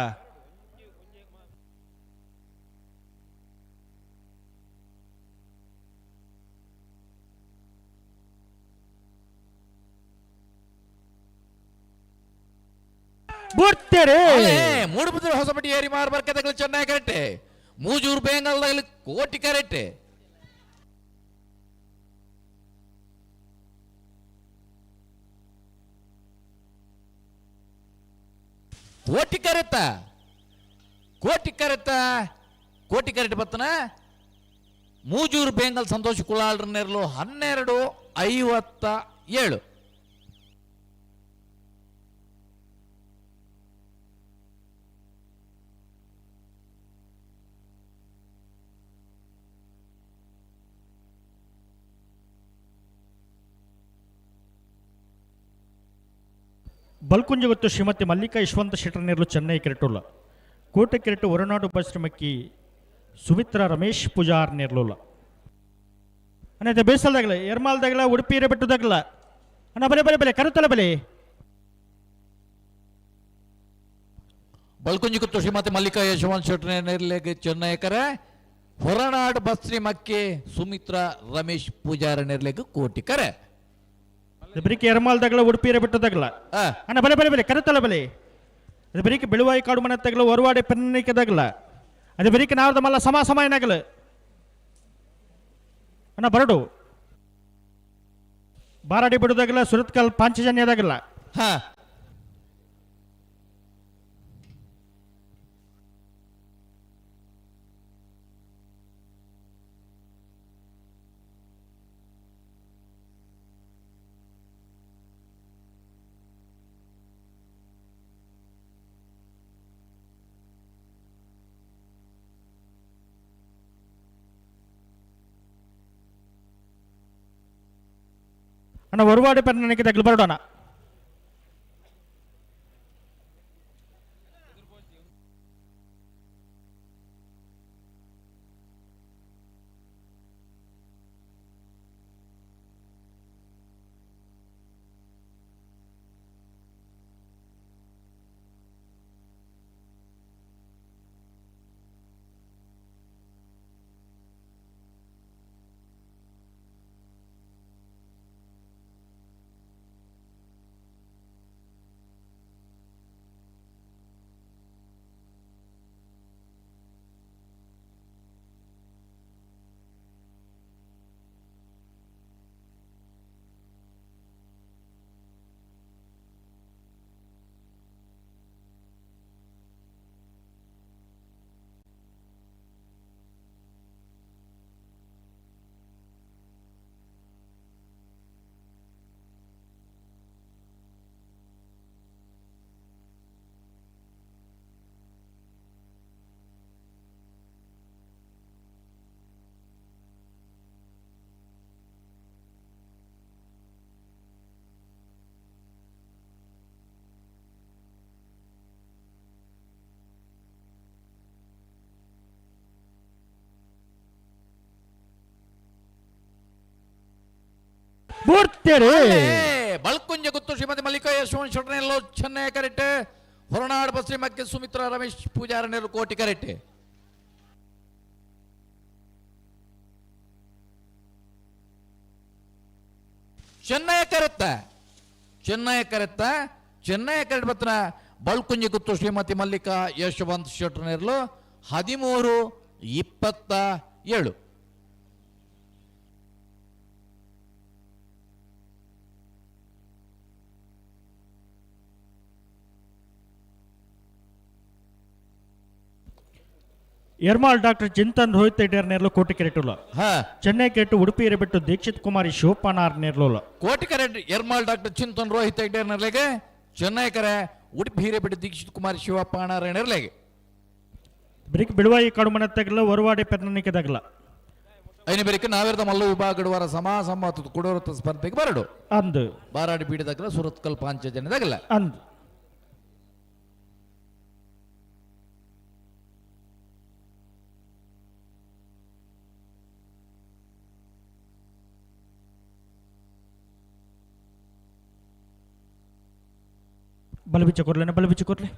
ಬುಡ್ತೇರೆ ಮೂಡುಬಿದ್ರೆ ಹೊಸಪಟ್ಟಿ ಏರಿ ಮಾರು ಬರ್ಕದಗಳು ಚೆನ್ನಾಗಿ ಕರೆಕ್ಟೆ. ಮೂಜೂರು ಬೇಂಗಲ್ದಾಗಲಿ ಕೋಟಿ ಕರೆಕ್ಟೆ. ಕೋಟಿ ಕರೆತ ಕೋಟಿ ಕರೆತ ಕೋಟಿ ಕರೆಟ್ ಬತ್ತನ ಮೂಜೂರು ಬೇಂಗಲ್ ಸಂತೋಷ್ ಕುಲಾಲ್ರ ನೆರಳು 12:57. ಬಲ್ಕುಂಜಗೊತ್ತು ಶ್ರೀಮತಿ ಮಲ್ಲಿಕಾ ಯಶವಂತ ಶೆಟ್ಟರ್ನೇರ್ಲು ಚೆನ್ನೈ ಕೆರೆಟುಲ್ಲ. ಕೋಟೆ ಕೆರೆಟು ಹೊರನಾಡು ಪರಿಶ್ರಮಕ್ಕಿ ಸುಮಿತ್ರಾ ರಮೇಶ್ ಪೂಜಾರ್ ನೇರ್ಲುಲ್ಲ. ಅಣ್ಣ ಬೇಸಲ್ದಾಗಲ ಎರ್ಮಾಲ್ದಾಗಲ ಉಡುಪಿ ಹಿರೇಬೆಟ್ಟದಾಗಲ ಅಣ್ಣ ಬಲೆ ಬಲೆ ಬಲೆ ಕರುತ್ತಲ ಬಲೆ. ಬಲ್ಕುಂಜಗುತ್ತು ಶ್ರೀಮತಿ ಮಲ್ಲಿಕಾ ಯಶವಂತ ಶೆಟ್ಟರ್ನೇರ್ಲೆಗೆ ಚೆನ್ನೈ ಕರೆ. ಹೊರನಾಡು ಬಸ್ರಿ ಮಕ್ಕಿ ಸುಮಿತ್ರಾ ರಮೇಶ್ ಪೂಜಾರ ನೇರ್ಲೆಗೆ ಕೋಟಿ ಕರೆ. ಬರೀಕೆ ಎರ್ಮಾಲ್ದಾಗಲ ಉಡುಪಿ ಹಿರೇಬೆಟ್ಟದಾಗಲ ಅಣ್ಣ ಬಲೆ ಬಲೆ ಬಲೆ ಕರುತ್ತಲ ಬಲೆ. ಅದು ಬರೀಕೆ ಬೆಳುವಾಯಿ ಕಾಡು ಮನೆ ತಗಲ ಹೊರವಾಡೆ ಪೆನ್ನಿಕದಾಗಲ. ಅದು ಬರೀಕೆ ನಾವ್ದ ಮಲ್ಲ ಸಮ ಸಮ ಏನಾಗಲ ಅಣ್ಣ ಬರಡು ಬಾರಾಡಿ ಬಿಡುದಾಗಲ ಸುರತ್ಕಲ್ ಪಾಂಚಜನ್ಯದಾಗಲ್ಲ. ಹಾ ಅಣ್ಣ ಹೊರವಾಡೆ ಪೆನ್ನಕ್ಕೆ ತಗಲು ಬರಡೋಣ. ಬುಡ್ತೇರೆ ಬಳ್ಕುಂಜ ಗುತ್ತು ಶ್ರೀಮತಿ ಮಲ್ಲಿಕಾ ಯಶವಂತ ಶೆಟ್ಟರ್ನೆಲ್ಲೋ ಚೆನ್ನೈ ಕರೆಕ್ಟ್. ಹೊರನಾಡು ಬಸ್ರಿ ಮಕ್ಕೆ ಸುಮಿತ್ರಾ ರಮೇಶ್ ಪೂಜಾರನೇರು ಕೋಟಿ ಕರೆಕ್ಟ್. ಚೆನ್ನೈ ಕರೆತ್ತ ಚೆನ್ನೈ ಕರೆತ್ತ ಚೆನ್ನೈ ಕರೆಕ್ಟ್ ಬತ್ತನ ಬಳ್ಕುಂಜ ಗುತ್ತು ಶ್ರೀಮತಿ ಮಲ್ಲಿಕಾ ಯಶವಂತ ಶೆಟ್ಟರ್ನೇರ್ಲು 13:27. ಎರ್ಮಾಲ್ ಡಾಕ್ಟರ್ ಚಿಂತನ್ ರೋಹಿತ್ ರೆಡ್ಡಿಯರ್ ನೇರ್ಲು ಕೋಟಿ ಕೆರೆಟುಲ್ಲ. ಚೆನ್ನೈ ಕೆರೆಟು ಉಡುಪಿ ಹಿರೇಬೆಟ್ಟು ದೀಕ್ಷಿತ್ ಕುಮಾರಿ ಶಿವಪ್ಪನಾರ್ ನೇರ್ಲುಲ್ಲ. ಕೋಟಿ ಕರೆ ಎರ್ಮಾಲ್ ಡಾಕ್ಟರ್ ಚಿಂತನ್ ರೋಹಿತ್ ಹೆಗ್ಡೆ ನೇರ್ಲೆಗೆ. ಚೆನ್ನೈ ಕರೆ ಉಡುಪಿ ಹಿರೇಬೆಟ್ಟು ದೀಕ್ಷಿತ್ ಕುಮಾರಿ ಶಿವಪ್ಪನಾರ್ ನೇರ್ಲೆಗೆ. ಬರೀಕ್ ಬಿಳುವಾಯಿ ಕಾಡು ಮನೆ ತಗಲ ಹೊರವಾಡೆ ಪೆನ್ನನಿಕೆ ತಗಲ. ಐನ ಬೆರಿಕ ನಾವೇರ್ದ ಮಲ್ಲು ವಿಭಾಗಡುವರ ಸಮ ಸಮ ಕುಡೋರತ ಸ್ಪರ್ಧೆಗೆ ಬರಡು ಅಂದು ಬಾರಾಡಿ ಬೀಡದಾಗಲ ಸುರತ್ಕಲ್ ಪಾಂಚಜನ್ಯದಾಗಲ ಅಂದು. ಬಲಬಿಚ್ಚ ಕೊರ್ಲೆ ಬಲಬಿಚ್ಚ ಕೊರ್ಲೆ.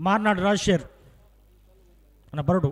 ಮಾರ್ನಾಡ್ ರಾಜಶೇರ್ ಅನ್ನ ಬರಡು.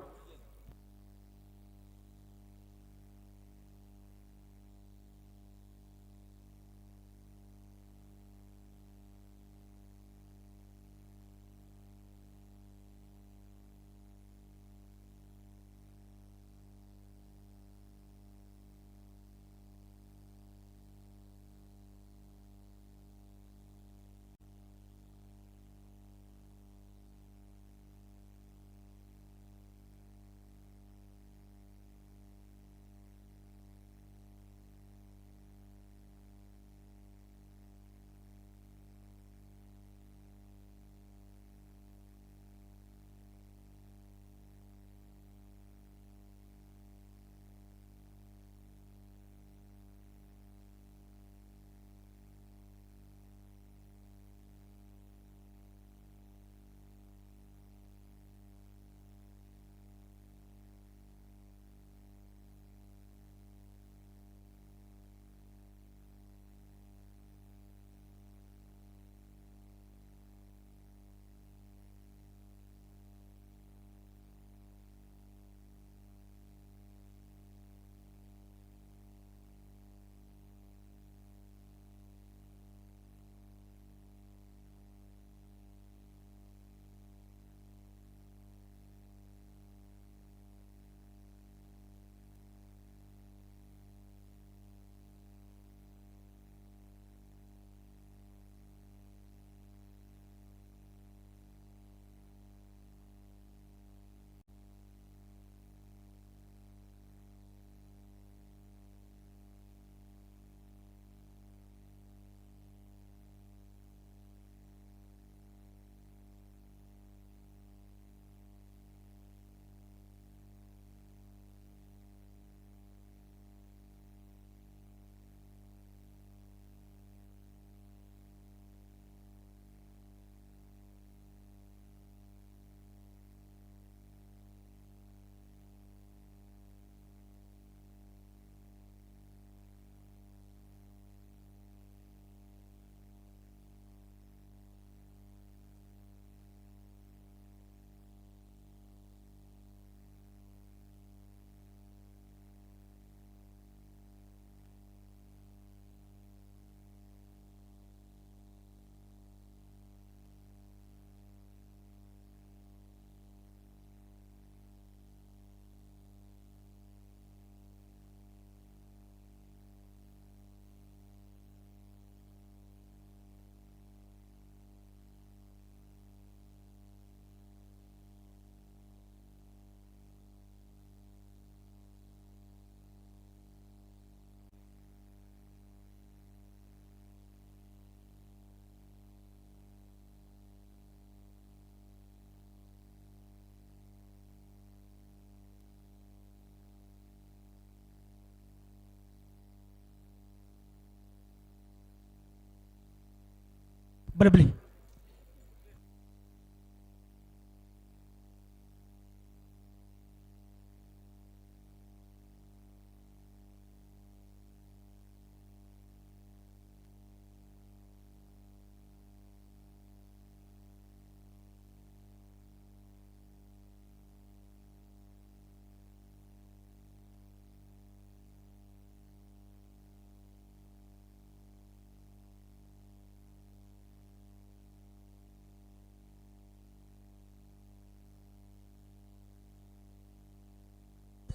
ಬಲೆ ಬಲಿ.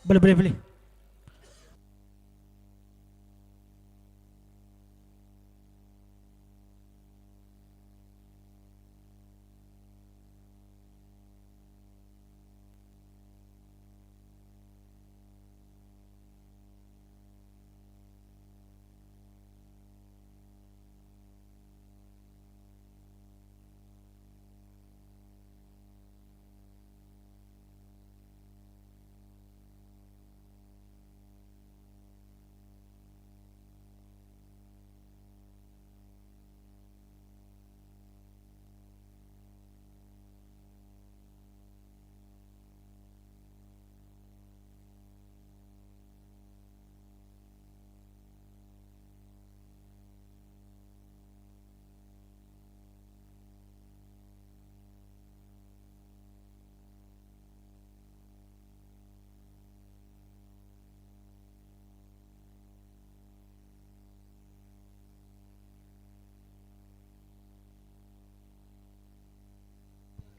ಬಲೆ ಬಲೆ ಬಲೆ.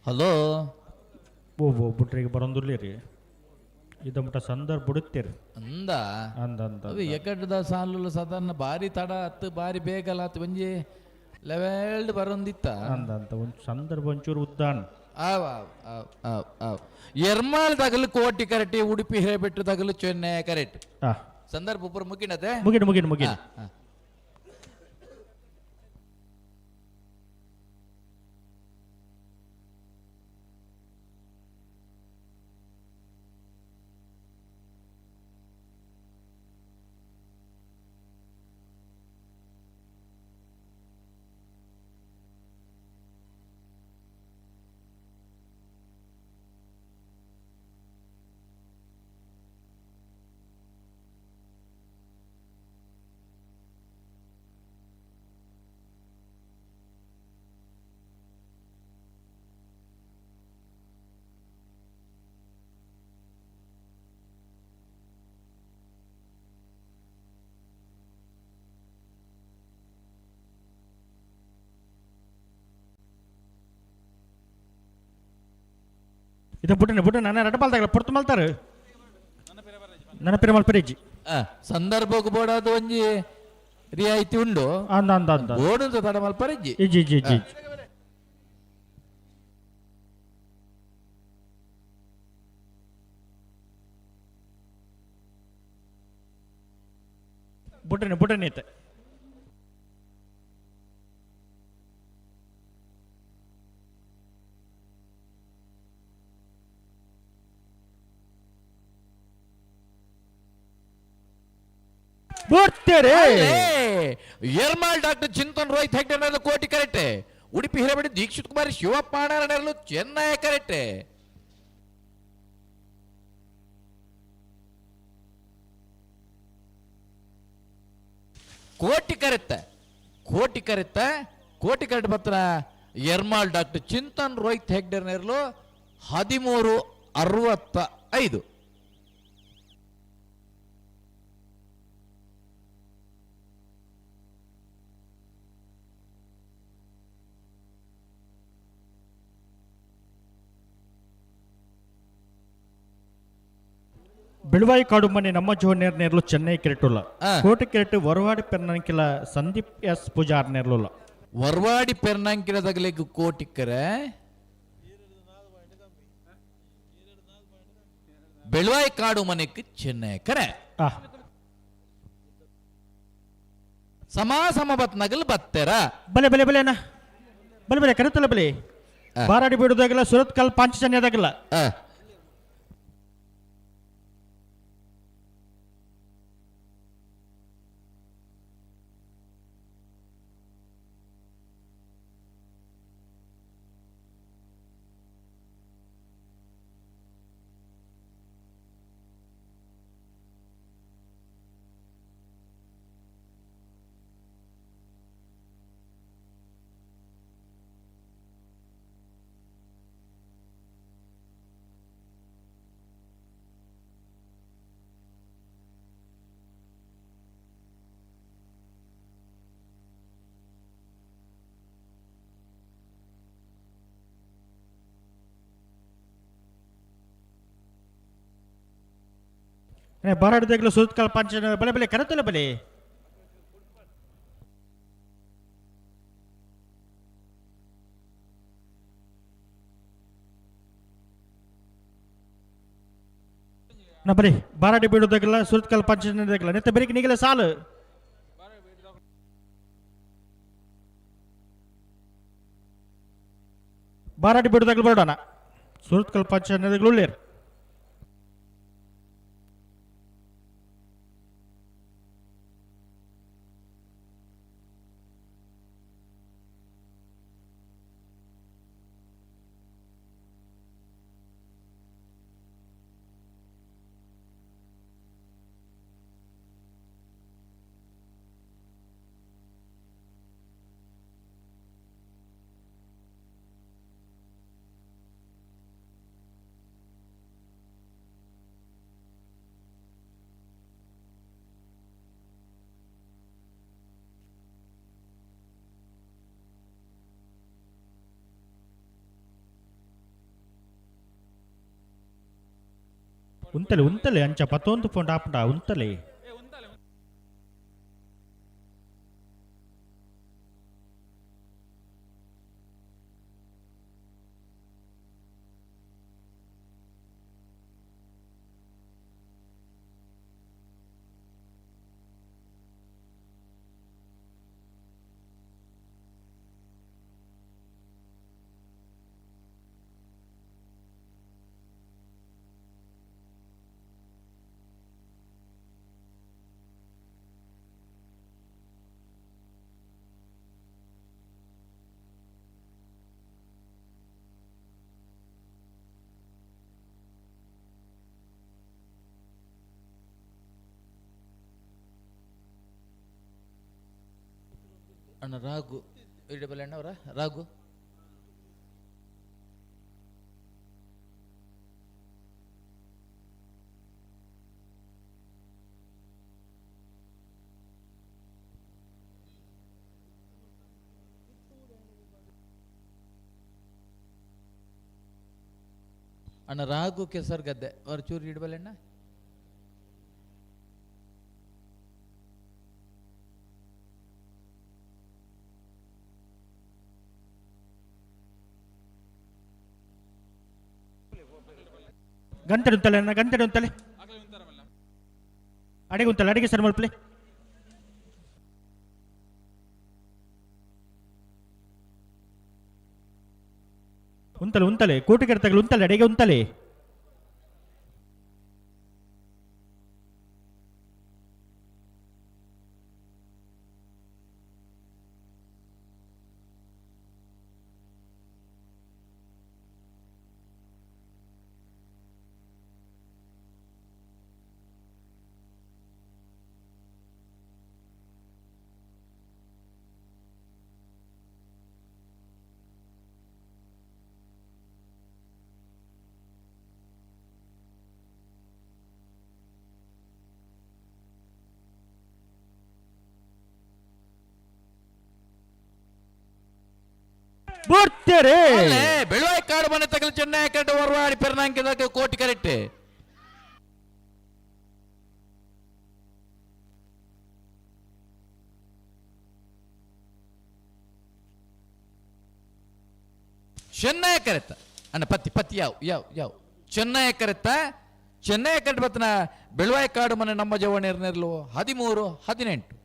ಹಲೋ ಓ ಬುಟ್ರಿಗೆ ಬರೋಂದುರ್ಲಿ ರೀ ಇದ ಮುಟ ಸಂದರ್ಭ ಬಿಡುತ್ತೀರಿ. ಅಂದ ಅಂದ ಅಂದ. ಅದು ಎಕಡ್ದ ಸಾಲುಲ್ಲ ಸಾಧಾರಣ ಬಾರಿ ತಡ ಹತ್ತು ಬಾರಿ ಬೇಗಲ ಹತ್ತು ಒಂಜಿ ಲೆವೆಲ್ಡ್ ಬರೋಂದಿತ್ತ. ಅಂದ ಅಂತ ಒಂದು ಸಂದರ್ಭ ಒಂಚೂರು ಉದ್ದಾನ್. ಆವ್ ಆವ್ ಆವ್ ಆವ್ ಆವ್. ಎರ್ಮಾಲ್ ತಗಲು ಕೋಟಿ ಕರೆಕ್ಟ್, ಉಡುಪಿ ಹಿರೇಬೆಟ್ಟು ತಗಲು ಚೆನ್ನೈ ಕರೆಕ್ಟ್. ಸಂದರ್ಭ ಪೂರ ಮುಗಿನತೆ. ಮುಗಿನ ಮುಗಿನ ಮುಗಿನ. ಇದು ಬುಟ್ಟನೆ ಬುಟ್ಟನೆ ನನ್ನ ರಡಪಾಲ್ ಪೊರ್ತು ಮಲ್ತಾರೆ ನನ್ನ ಪಿರ ಮಲ್ಪರೇಜಿ. ಸಂದರ್ಭಕ್ಕೆ ಬೋಡಾದ ಒಂಜಿ ರಿಯಾಯಿತಿ ಉಂಡು. ಅಂದ ಅಂದ ಅಂದ. ಬೋಡು ತಡ ಮಲ್ಪರೆಜ್ಜಿ. ಇಜ್ಜಿ ಇಜ್ಜಿ ಇಜ್ಜಿ. ಬುಟ್ಟನೆ ಬುಟ್ಟನೆ ಐತೆ. ಎರ್ಮಾಲ್ ಡಾಕ್ಟರ್ ಚಿಂತನ್ ರೋಹಿತ್ ಹೆಗ್ಡೆ ಕೋಟಿ ಕರೆಕ್ಟ್, ಉಡುಪಿ ಹಿರೇಬಡಿ ದೀಕ್ಷಿತ್ ಕುಮಾರ್ ಶಿವಪ್ಪ ಅಣ್ಣಾರಲು ಚೆನ್ನೈ ಕರೆಕ್ಟ್. ಕೋಟಿ ಕರೆತ್ತ ಕೋಟಿ ಕರೆತ್ತ ಕೋಟಿ ಕರೆಕ್ಟ್ ಪತ್ರ ಎರ್ಮಾಲ್ ಡಾಕ್ಟರ್ ಚಿಂತನ್ ರೋಹಿತ್ ಹೆಗ್ಡೆ ನೆರಳು 13:65. ಬೆಳುವಾಯಿ ಕಾಡು ಮನೆ ನಮ್ಮ ಜೋನೇರ್ ನೇರ್ಲು ಚೆನ್ನೈ ಕೆರೆಟುಲ್ಲ ಕೋಟೆ ಕೆರೆಟು ವರ್ವಾಡಿ ಪೆರ್ನಂಕಿಲ ಸಂದೀಪ್ ಎಸ್ ಪೂಜಾರ್ ನೇರ್ಲುಲ್ಲ. ವರ್ವಾಡಿ ಪೆರ್ನಂಕಿಲ ತಗಲಿಗೆ ಕೋಟಿಕ್ಕರೆ ಬೆಳುವಾಯಿ ಕಾಡು ಮನೆಗೆ ಚೆನ್ನೈ ಕರೆ ಸಮಾ ಸಮ ಬತ್ ನಗಲ್ ಬತ್ತೆರ. ಬಲೆ ಬಲೆ ಬಲೆ ಅಣ್ಣ ಬಲೆ ಬಲೆ ಕರೆತಲ್ಲ ಬಲೆ ಬಾರಾಡಿ ಬಿಡುದಾಗಿಲ್ಲ ಸುರತ್ ಕಲ್ ಪಾಂಚಜನ್ಯದಾಗಿಲ್ಲ. ಬಾರಾಡಿ ದೇಗಲು ಸುರತ್ಕಲ್ ಪಾಂಚಜನ್ಯ ಬಲೆ ಬಲೆ ಕರೆತಲೆ ಬಲೆ. ಬರೀ ಬಾರಾಡಿ ಬೀಡೋದಾಗಲ್ಲ ಸುರತ್ಕಲ್ ಪಾಂಚಜನ್ಯದಾಗಲ್ಲ ನೆತ್ತ ಬೆರಿಕೆ ನೀಗಲೇ ಸಾಲು. ಬಾರಾಡಿ ಬೀಡೋದಾಗಲು ಬರೋಣ ಸುರತ್ಕಲ್ ಪಾಂಚಜನ್ಯದಾಗಲು ಉಳ್ಳೇರು. ಉಂತಲೆ ಉಂತಲೆ ಅಂಚ ಪತ್ತೊಂದು ಪೋಂಡ ಆಪುಂಡ ಉಂತಲೆ. ಅಣ್ಣ ರಾಘು ಇಡಬಲ್ಲ ಅಣ್ಣವರ ರಾಘು ಅಣ್ಣ ರಾಘು ಕೆಸರ್ ಗದ್ದೆ ಅವ್ರ ಚೂರು ಇಡಬಲ್ಲ ಅಣ್ಣ. ಗಂಟೆ ಉಂತಲೆ ಅಣ್ಣ, ಗಂಟೆ ಉಂತಲೆ ಅಡಿಗೆ ಉಂತಲೆ ಅಡಿಗೆ ಸರ್ ಮಲ್ಪಲೆ. ಉಂತಲೆ ಉಂತಲೆ ಕೂಟಿಗೆ ತಗಲು ಉಂತಲೆ ಅಡಿಗೆ ಉಂತಲೆ. ಬೆಳುವಾಯಿ ಕಾಡು ಮನೆ ತಗಲು ಚೆನ್ನೈ ಕರೆಕ್ಟ್ ಹೊರವಾಡಿ ಪೆರ್ನಾಂಕಿದ ಕೋಟಿ ಕರೆಕ್ಟ್. ಚೆನ್ನೈ ಕರೆತ್ತ ಅಣ್ಣ ಪತ್ತಿ ಪತ್ತಿ ಯಾವ ಯಾವ ಯಾವ ಚೆನ್ನೈ ಕರೆತ್ತ ಚೆನ್ನೈ ಕರೆಕ್ಟ್ ಬತ್ತನ ಬೆಳುವಾಯಿ ಕಾಡು ಮನೆ ನಮ್ಮ ಜವಣಿರ್ನೆರ್ಲು 13 18.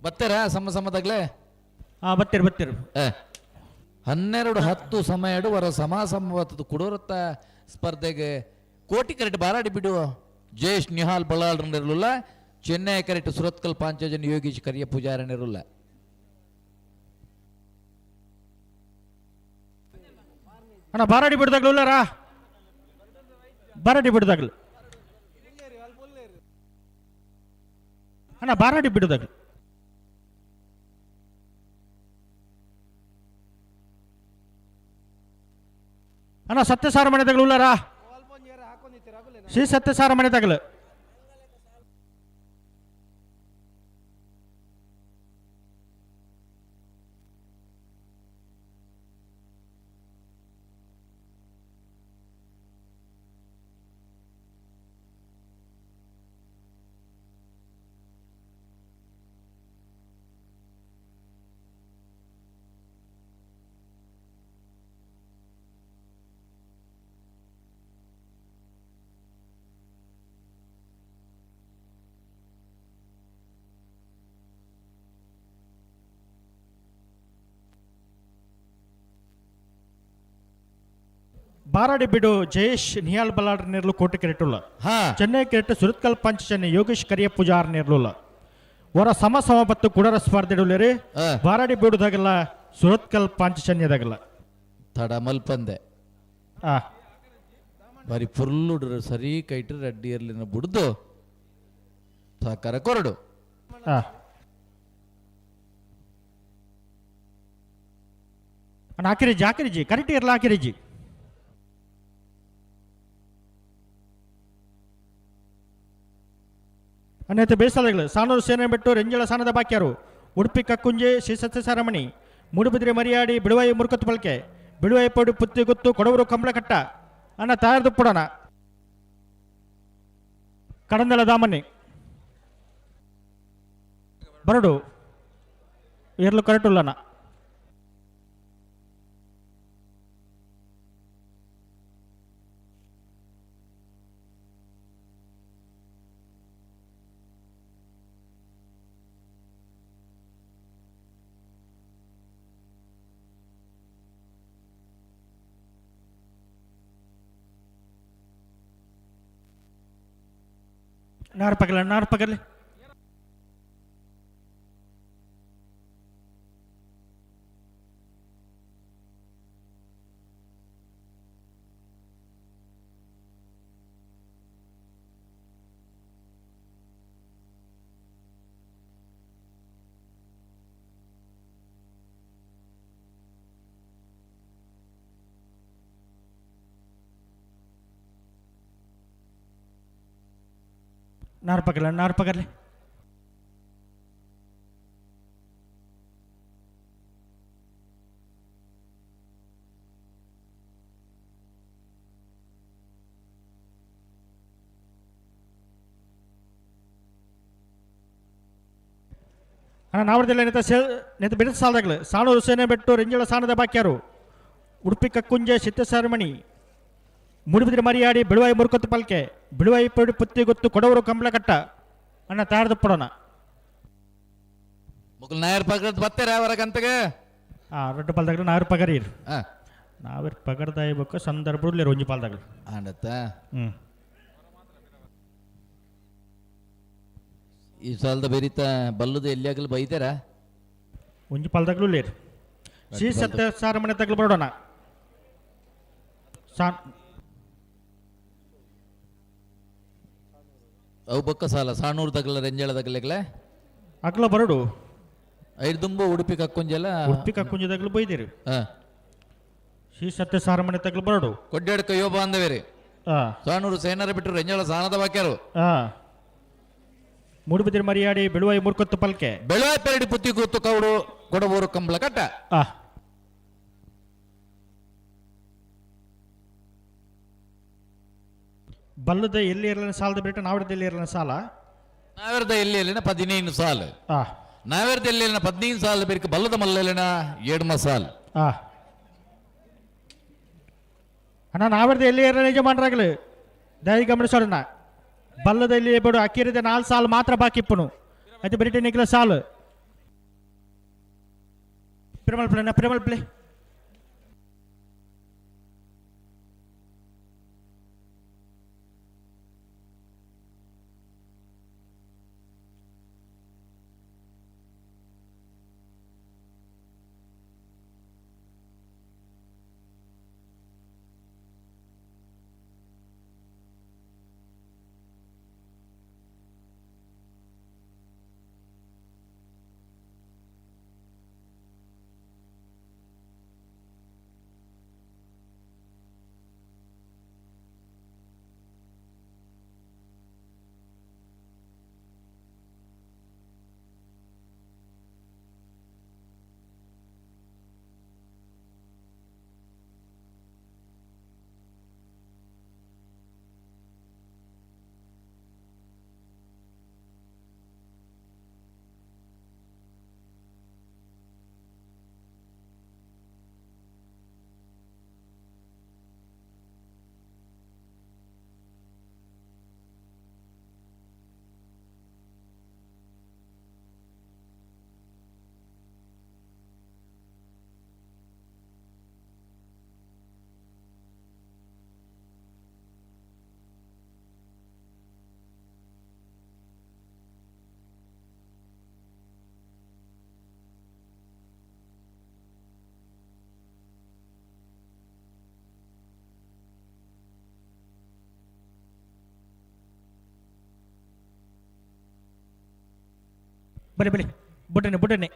ಬತ್ತೀರಾ ಸಮ ಸಮದಾಗ್ಲೇ? ಹಾ ಬತ್ತೀರಿ ಬತ್ತೀರಿ. 12 10 ಸಮಯ ವರ ಸಮ ಸಮವತ್ತದ ಕುಡೋರತ್ತ ಸ್ಪರ್ಧೆಗೆ ಕೋಟಿ ಕರೆಕ್ಟ್ ಬಾರಾಡಿ ಬಿಡುವ ಜಯೇಶ್ ನಿಹಾಲ್ ಬಳ್ಳಾಳ್ರನಿರಲಿಲ್ಲ. ಚೆನ್ನೈ ಕರೆಕ್ಟ್ ಸುರತ್ಕಲ್ ಪಾಂಚಜನ್ ಯೋಗೀಶ್ ಕರಿಯ ಪೂಜಾರನಿರಲಿಲ್ಲ. ಅಣ್ಣ ಬಾರಾಡಿ ಬಿಡ್ದಾಗ್ಲು ಉಲ್ಲಾರಾ? ಬಾರಾಡಿ ಬಿಡ್ದಾಗ್ಲು ಅಣ್ಣ, ಬಾರಾಡಿ ಬಿಡುದಾಗ್ಲು. ಅಣ್ಣ ಸತ್ಯಸಾರ ಮನೆ ಉಲ್ಲಾರಾ? ಶ್ರೀ ಸತ್ಯಸಾರ ಮನೆ ತಗಲು. ಬಾರಾಡಿ ಬಿಡು ಜಯೇಶ್ ನಿಹಾಲ್ ಬಲ್ಲಾಳ್ ನೇರ್ಲು ಕೋಟಿ ಕೆರೆಟುಲ್ಲ. ಚೆನ್ನೈ ಕೆರೆಟ್ ಸುರತ್ಕಲ್ ಪಂಚ್ ಚೆನ್ನೈ ಯೋಗೇಶ್ ಕರಿಯ ಪೂಜಾರ್ ನೇರ್ಲುಲ್ಲ. ವರ ಸಮ ಸಮ ಬತ್ತು ಕುಡರ ಸ್ಪರ್ಧೆಡುಲ್ಲೇರಿ. ಬಾರಾಡಿ ಬಿಡುದಾಗಲ್ಲ ಸುರತ್ಕಲ್ ಪಂಚ್ ಚೆನ್ನೈದಾಗಲ್ಲ. ತಡ ಮಲ್ಪಂದೆ. ಬಾರಿ ಪುರ್ಲುಡ್ರು ಸರಿ ಕೈಟ್ ರಡ್ಡಿ ಇರ್ಲಿನ ಬುಡ್ದು ಸಹಕಾರ ಕೊರಡು. ಅಣ್ಣ ಹಾಕಿರಿಜಿ ಹಾಕಿರಿಜಿ ಕರೆಕ್ಟ್ ಇರಲ್ಲ ಹಾಕಿರಿಜಿ. ಅನ್ಯತೆ ಬೇಸಾಲೆಗಳು ಸಾನೂರು ಸೇನೆ ಬಿಟ್ಟು ರೆಂಜಳ ಸಾನದ ಬಾಕ್ಯಾರು ಉಡುಪಿ ಕಕ್ಕುಂಜೆ ಶ್ರೀ ಸತ್ಯಸಾರಮಣಿ ಮೂಡುಬಿದಿರೆ ಮರಿಯಾಡಿ ಬಿಡುವಾಯಿ ಮುರುಕತ್ತು ಬಳಕೆ ಬಿಡುವಾಯಿ ಪೋಡಿ ಪುತ್ತಿ ಗುತ್ತು ಕೊಡವರು ಕಂಬಳಕಟ್ಟ ಅಣ್ಣ ತಯಾರದು ಪುಡೋಣ ಕಡಂದಲ ದಾಮನ್ನಿ ಬರಡು ಏರ್ಲು ಕರೆಟುಲ್ಲಣ್ಣ. ನಾರು ಪಗಲ ನಾರು ಪಗಲಿ. ನಾರು ಪಗಲ ನಾರು ಪಗಲಿ. ಅಣ್ಣ ನಾವರದಲ್ಲ ನೇತ ಸೇ ನೇತ ಬಿಡದ ಸಾಲದಾಗಲು ಸಾಣೂರು ಸೇನೆ ಬೆಟ್ಟು ರೆಂಜಳ ಸಾಣದ ಬಾಕ್ಯಾರು ಉಡುಪಿ ಕಕ್ಕುಂಜೆ ಸಿತ್ತಸಾರಮಣಿ ಮೂಡುಬಿದಿರೆ ಮರಿಯಾಡಿ ಬಿಳುವಾಯಿ ಮುರುಕೊತ್ತು ಪಲ್ಕೆ ಬಿಳುವಾಯಿ ಪೊಡಿ ಪುತ್ತಿ ಗೊತ್ತು ಕೊಡವರು ಕಂಬಳಕಟ್ಟ ಅಣ್ಣ ತಯಾರದು ಪಡೋಣ. ಮುಗುಲ್ ನಾಯರ್ ಪಗಡ್ ಬತ್ತಾರೆ ಅವರ ಕಂತಗೆ. ರಡ್ಡು ಪಾಲ್ದಾಗಲು ನಾರು ಪಗರಿ. ನಾವೇರ್ ಪಗಡ್ದಾಯ್ಬೇಕು ಸಂದರ್ಭ ಒಂಜಿ ಪಾಲ್ದಾಗಲು. ಆಂಡತ್ತ. ಈ ಸಾಲದ ಬೆರಿತ ಬಲ್ಲದ ಎಲ್ಲಿಯಾಗಲು ಬೈತಾರ? ಒಂಜಿ ಪಾಲ್ದಾಗಲು ಲೇರ್ ಶ್ರೀ ಸತ್ಯ ಸಾರಮಣಿ ತಗ್ಲು ಬರೋಣ. ಸಾ ಅವು ಬೊಕ್ಕ ಸಾಲ ಸಾಣೂರು ತಗಲ ರೆಂಜಾಳ ತಗಲೆಗ್ಲೆ ಅಗ್ಲ ಬರಡು. ಐದು ದುಂಬ ಉಡುಪಿ ಕಕ್ಕುಂಜೆಲ್ಲ ಉಡುಪಿ ಕಕ್ಕುಂಜದಾಗಲು ಬೈದಿರಿ. ಶ್ರೀ ಸತ್ಯ ಸಾರಮಣಿ ತಗ್ಲು ಬರಡು. ಕೊಡ್ಡಾಡ್ಕ ಯೋಬ ಅಂದವೇರಿ. ಸಾಣೂರು ಸೇನರ ಬಿಟ್ಟರು ರೆಂಜಾಳ ಸಾನದ ಬಾಕ್ಯಾರು. ಮೂಡುಬಿದಿರೆ ಮರಿಯಾಡಿ ಬೆಳುವಾಯಿ ಮುರ್ಕೊತ್ತು ಪಲ್ಕೆ ಬೆಳುವಾಯಿ ಪೆರಡಿ ಪುತ್ತಿ ಕೂತು ಕೌಡು ಕೊಡಬೂರು ಕಂಬಳ ಕಟ್ಟ. ಬಲ್ಲದ ಎಲ್ಲಿ ಇರಲಿನ ಸಾಲದ ಬಿಟ್ಟು ನಾವಿರದ ಎಲ್ಲಿ ಇರಲಿನ ಸಾಲ. ನಾವಿರದ ಎಲ್ಲಿ ಎಲ್ಲಿನ 15 ಸಾಲ. ನಾವಿರದ ಎಲ್ಲಿ ಎಲ್ಲಿನ 15 ಸಾಲ ಬೇಕ ಬಲ್ಲದ ಮಲ್ಲಲಿನ ಏಡ್ಮ ಸಾಲ. ಅಣ್ಣ ನಾವಿರದ ಎಲ್ಲಿ ಇರಲಿನ ಯಜಮಾನರಾಗಲಿ ದಯ ಗಮನಿಸೋಣ. ಬಲ್ಲದ ಎಲ್ಲಿ ಬೇಡು ಅಕ್ಕಿರದ 4 ಸಾಲು ಮಾತ್ರ ಬಾಕಿ ಇಪ್ಪನು ಅದು ಬರೀ ನಿಖಲ ಸಾಲು. ಪ್ರೇಮಲ್ ಪ್ಲೇ ಪ್ರೇಮಲ್ ಪ್ಲೇ. ಬಲೆ ಬಲೆ ಬುಡನೆ ಬುಡನೆ.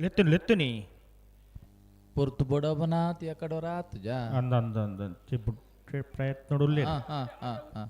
ಲೆತ್ತುನಿ ಲೆತ್ತುನಿ ಪೊರ್ತು ಬೊಡಬನಾತ್ ಎಕಡೊರಾತ್ ಜಾ. ಅಂದ ಅಂದ ಅಂದ ಪ್ರಯತ್ನ ಉಲ್ಲೇರ್. ಹಾ ಹಾ ಹಾ ಹಾ.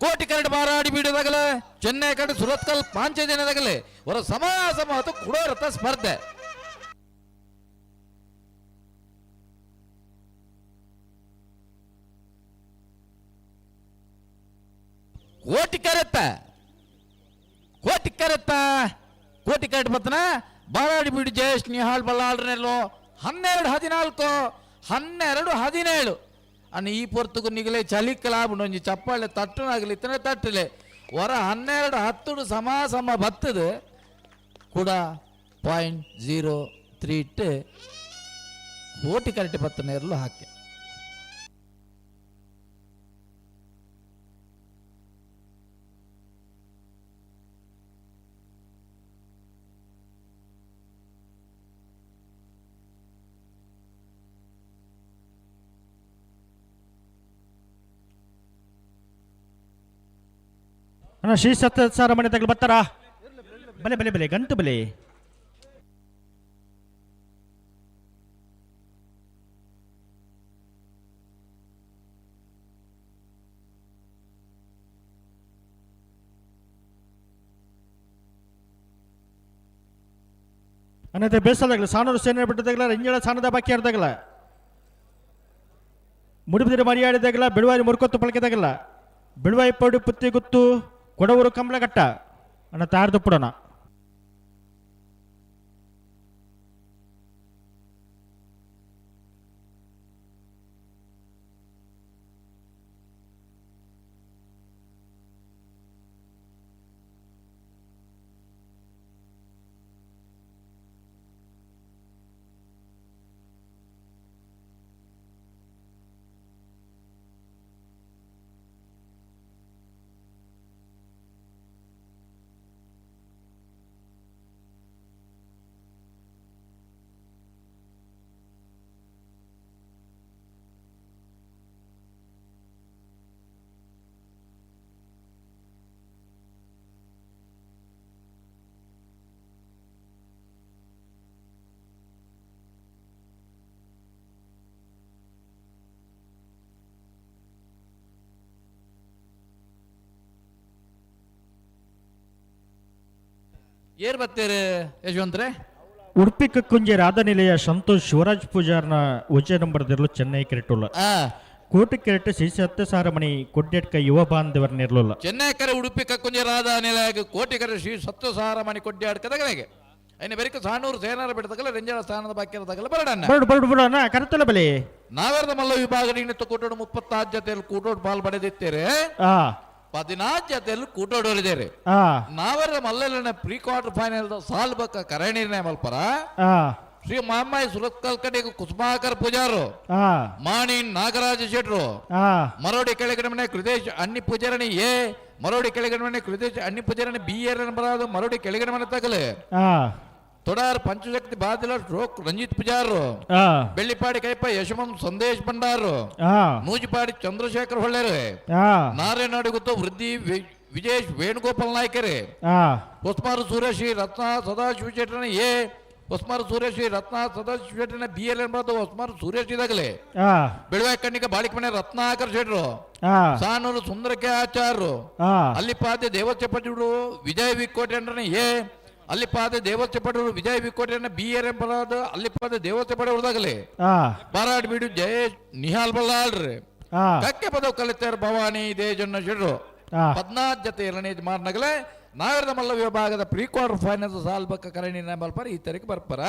ಕೋಟಿ ಕರಡು ಬಾರಾಡಿ ಬೀಡದಾಗಲೆ ಚೆನ್ನೈ ಕಡೆ ಸುರತ್ಕಲ್ ಪಾಂಚ ದಿನದಾಗಲೆ ಹೊರ ಸಮ ಸಮ ಅದು ಕುಡೋರತ ಸ್ಪರ್ಧೆ. ಕೋಟಿ ಕರೆತ್ತ ಕೋಟಿ ಕರೆತ್ತ ಕೋಟಿ ಕರೆಟ್ ಬತ್ತನ ಬಾರಾಡಿ ಬೀಡು ಜಯೇಶ್ ನಿಹಾಳ್ ಬಲ್ಲಾಳ್ರನೆಲ್ಲೋ 12-14 12-17 ಅನ್ನ ಈ ಪೊರ್ತುಗು ನಿಗಲೆ ಚಲಿಕಲಾಬುಂಡು ಒಂಜಿ ಚಪ್ಪಾಳೆ ತಟ್ಟುನಾಗಲಿ ಇತ್ತನೆ ತಟ್ಟಲೆ ಹೊರ 12-10 ಸಮ ಸಮ ಬತ್ತದು ಕೂಡ 0.03 ಇಟ್ಟು ಕೋಟಿ ಕರೆಕ್ಟ್ ಬತ್ತ ನೇರಲು ಹಾಕಿ. ಅಣ್ಣ ಶ್ರೀ ಸತ್ಯ ಸಾರ ಮನೆ ತಗಲು ಬರ್ತಾರಾ? ಬಲೆ ಬಲೆ ಬಲೆ ಗಂಟು ಬಲೆ. ಅಣ್ಣ ಬೇಸದಾಗಲ ಸಾನೂರು ಸೇನೆ ಬಿಟ್ಟದಾಗಲ ರಂಜಳ ಸಾನದ ಬಾಕಿ ಆಡ್ದಾಗಲ ಮುಡಿಬಿದಿರ ಮರಿಯಾಡಿದಾಗಲ ಬಿಳುವಾರಿ ಮುರ್ಕೊತ್ತು ಪಳಕೆದಾಗಲ ಬಿಳುವಾಯಿ ಪೌಡಿ ಪುತ್ತಿ ಗುತ್ತು ಕೊಡವೂರು ಕಂಬಳಘಟ್ಟ ಅಣ್ಣ ತಾರ್ದು ಪುಡೋಣ. ಏರ್ ಬತ್ತೇರು ಯಶವಂತ್ರೆ? ಉಡುಪಿ ಕಕ್ಕುಂಜೆ ರಾಧನಿಲಯ ಸಂತೋಷ್ ಶಿವರಾಜ್ ಪೂಜಾರ್ನ ಒಂಜೇ ನಂಬರ್ ದಿರ್ಲು ಚೆನ್ನೈ ಕೆರೆಟುಲ್ಲ. ಕೋಟಿ ಕೆರೆಟ್ ಶ್ರೀ ಸತ್ಯಸಾರಮಣಿ ಕೊಡ್ಡೆಟ್ಕ ಯುವ ಬಾಂಧವರ್ ನಿರ್ಲುಲ್ಲ. ಚೆನ್ನೈ ಕರೆ ಉಡುಪಿ ಕಕ್ಕುಂಜೆ ರಾಧಾ ನಿಲಯ ಕೋಟಿ ಕರೆ ಶ್ರೀ ಸತ್ಯಸಾರಮಣಿ ಕೊಡ್ಯಾಡ್ ಕದಗಲೆಗೆ ಐನ ಬೆರಿಕ ಸಾಣೂರು ಸೇನಾರ ಬಿಡತಗಲ ರೆಂಜಾಳ ಸ್ಥಾನದ ಬಾಕಿ ತಗಲ ಬರಡನ್ನ. ಬರಡು ಬರಡು ಬರಡನ್ನ ಕರೆತಲ ಬಲೆ. ನಾವೆರದ ಮಲ್ಲ ವಿಭಾಗ ನಿಂತು ಕೂಟೋಡು 36 ಜೊತೆಯಲ್ಲಿ ಕೂಟೋಡು ಪಾಲ್ ಪಡೆದಿತ್ತೇರೆ. 14 ಜೊತೆಯಲ್ಲಿ ಕೂಟೋಡೋರಿದ್ದೇರೆ. ನಾವೆರದ ಮಲ್ಲನ ಪ್ರೀ ಕ್ವಾರ್ಟರ್ ಫೈನಲ್ ಸಾಲ್ ಬಕ್ಕ ಕರೆ ನಿರ್ಣಯ ಮಲ್ಪರ. ಶ್ರೀ ಮಾಮ್ಮಾಯಿ ಸುರತ್ಕಲ್ ಕಡೆಗೆ ಕುಸುಮಾಕರ್ ಪೂಜಾರು, ಮಾಣಿ ನಾಗರಾಜ ಶೆಟ್ರು, ಮರೋಡಿ ಕೆಳಗಡೆ ಮನೆ ಕೃತೇಶ್ ಅಣ್ಣಿ ಪೂಜಾರಣಿ ಎ, ಮರೋಡಿ ಕೆಳಗಡೆ ಮನೆ ಕೃತೇಶ್ ಅಣ್ಣಿ ಪೂಜಾರಣಿ ಬಿ ಎರ್ ಬರಾದು ಮರೋಡಿ ಕೆಳಗಡೆ ಮನೆ ತಗಲೆ. ತೊಡಾರ್ ಪಂಚಶಕ್ತಿ ಬಾದಿಲ ಸ್ಟ್ರೋಕ್ ರಂಜಿತ್ ಪೂಜಾರು, ಬೆಳ್ಳಿಪಾಡಿ ಕೈಪ ಯಶಮಂ ಸಂದೇಶ್ ಭಂಡಾರು, ನೂಜಿಪಾಡಿ ಚಂದ್ರಶೇಖರ್ ಹೊಳ್ಳೇರೆ, ನಾರಾಯಣಾಡಿ ಗೊತ್ತು ವೃದ್ಧಿ ವಿಜೇಶ್ ವೇಣುಗೋಪಾಲ್ ನಾಯ್ಕರೇ, ಹೊಸ್ಮಾರು ಸುರೇಶಿ ರತ್ನ ಸದಾಶಿವ ಶೆಟ್ಟರನ ಎ, ಹೊಸ್ಮಾರು ಸುರೇಶಿ ರತ್ನ ಸದಾಶಿವ ಶೆಟ್ಟರನ ಬಿ ಎಲ್ ಎನ್ ಬರೋದು ಹೊಸ್ಮಾರು ಸುರೇಶ್ ಇದಾಗಲೇ. ಬೆಳವೆ ಕಣ್ಣಿಗೆ ಬಾಳಿಕ ಮನೆ ರತ್ನಾಕರ್ ಶೆಟ್ರು, ಸಾನೂರು ಸುಂದರಕ್ಕೆ ಆಚಾರ್ರು, ಅಲ್ಲಿಪಾದೆ ದೇವಸ್ಥಪಟರು ವಿಜಯ ವಿ ಕೋಟೆಂಡ್ರನ ಎ, ಅಲ್ಲಿಪಾದೆ ದೇವಸ್ಥಪಟರು ವಿಜಯ ವಿ ಕೋಟೆಂಡ್ರನ ಬಿ ಎರ್ ಎಂ ಬರೋದು ಅಲ್ಲಿಪಾದೆ ದೇವಸ್ಥಪಟರು ಬಾರಾಡ್ ಬೀಡು ಜಯೇಶ್ ನಿಹಾಲ್ ಬಲ್ಲಾಳ್ರಿ, ಕಕ್ಕೆ ಪದವು ಕಲಿತಾರ ಭವಾನಿ ದೇಜಣ್ಣ ಶೆಟ್ರು. 14 ಜೊತೆ ಎರಡನೇ ಮಾರ್ನಗಲೇ ನಾಗರದ ಮಲ್ಲ ವಿಭಾಗದ ಪ್ರೀ ಕ್ವಾರ್ಟರ್ ಫೈನಲ್ ಸಾಲ್ಬಕ್ಕ ಕರಣಿ ಮಲ್ಪರ ಈ ತಾರೀಕು ಬರ್ಪರ.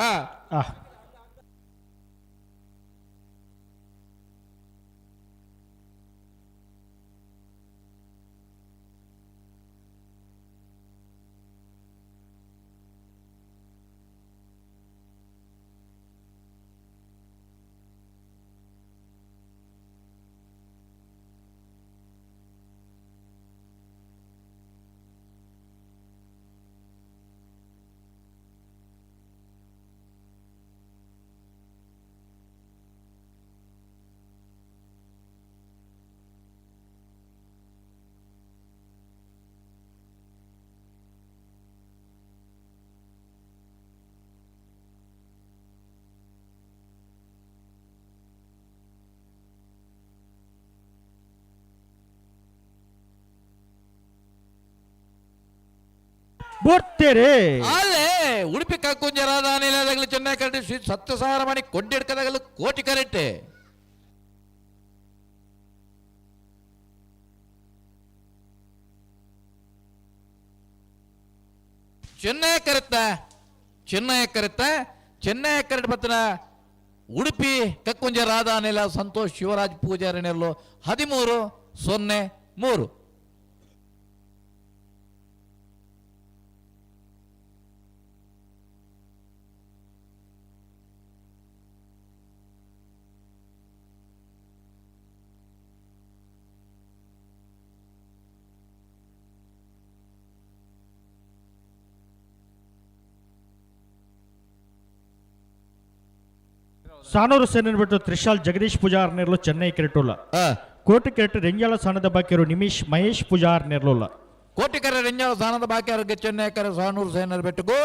ಬರ್ತೀರಿ ಅಲ್ಲೇ ಉಡುಪಿ ಕಕ್ಕುಂಜರಾದ ಅನಿಲದಾಗಲಿ ಚೆನ್ನೈ ಕರೆಕ್ಟ್ ಶ್ರೀ ಸತ್ಯಸಾರ ಮಣಿ ಕೊಂಡಿಡ್ಕದಾಗಲು ಕೋಟಿ ಕರೆಕ್ಟ್. ಚೆನ್ನೈ ಕರೆತ್ತ ಚೆನ್ನೈ ಕರೆತ್ತ ಚೆನ್ನೈ ಕರೆಕ್ಟ್ ಬತ್ತನ ಉಡುಪಿ ಕಕ್ಕುಂಜ ರಾಧಾನಿಲ ಸಂತೋಷ್ ಶಿವರಾಜ್ ಪೂಜಾರಿ ನೆಲ್ಲು 13-03. ಸಾನೂರು ಸೇನೆ ಬಿಟ್ಟು ತ್ರಿಶಾಲ್ ಜಗದೀಶ್ ಪೂಜಾರ್ ನೆರಳು ಚೆನ್ನೈ ಕೆರೆಟುಲ್ಲ. ಕೋಟಿ ಕೆರೆಟ್ ರೆಂಜಾಳ ಸ್ಥಾನದ ಬಾಕಿಯರು ನಿಮಿಷ್ ಮಹೇಶ್ ಪೂಜಾರ್ ನೆರಳುಲ್ಲ. ಕೋಟಿಕರ ರೆಂಜಾಳ ಸ್ಥಾನದ ಬಾಕಿಯರಿಗೆ ಚೆನ್ನೈ ಕರೆ ಸಾನೂರು ಸೇನರ್ ಬೆಟ್ಟಗೂ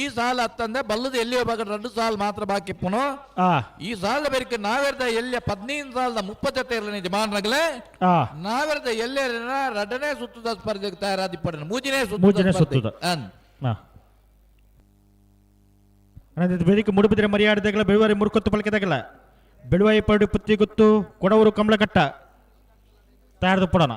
ಈ ಸಾಲ ಹತ್ತಂದೆ ಬಲ್ಲದ ಎಲ್ಲಿಯೋ ಬಗ್ಗೆ 2 ಸಾಲ ಮಾತ್ರ ಬಾಕಿ ಪುನಃ ಈ ಸಾಲದ ಬೇರೆ ನಾವೆರ್ದ ಎಲ್ಲಿಯ 15 ಸಾಲದ 30 ಇರಲಿ ನಿಜ ಮಾನಗಲೇ ನಾವೆರ್ದ ಎಲ್ಲೇ 2ನೇ ಸುತ್ತದ ಸ್ಪರ್ಧೆಗೆ ತಯಾರಾದಿಪ್ಪಡ ಮೂರನೇ ಸುತ್ತದ. ಬೇದಿಕೆ ಮುಡುಬಿದ್ರೆ ಮರ್ಯಾದೆಗಳ ಬೆಳುವಾರಿ ಮುರುಕೊತ್ತು ಪಳಕೆದಾಗಲ್ಲ ಬೆಳುವಾಯಿ ಪರಡು ಪುತ್ತಿ ಗುತ್ತು ಕೊಡವರು ಕಮಲಕಟ್ಟ ತಯಾರದು ಪಡೋಣ.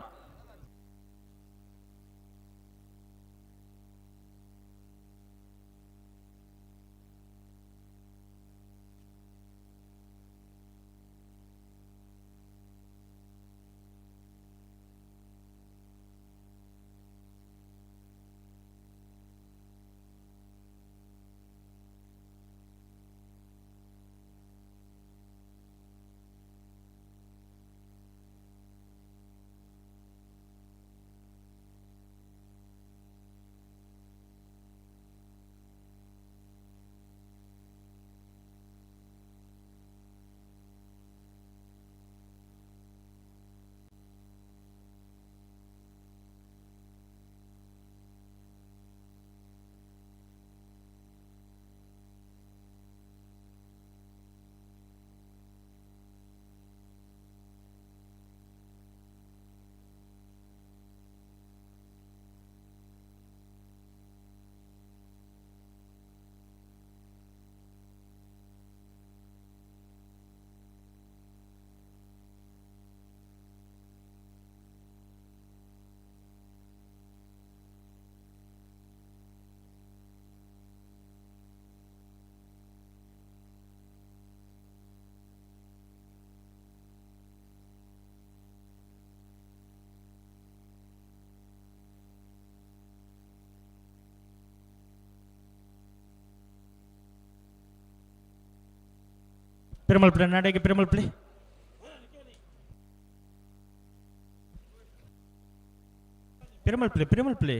ಪಿರಮಲ್ಪಲೆ ನಾಡೆಗೆ ಪಿರಮಲ್ಪಲೆ ಪಿರಮಲ್ಪಲೆ ಪಿರಮಲ್ಪಲೆ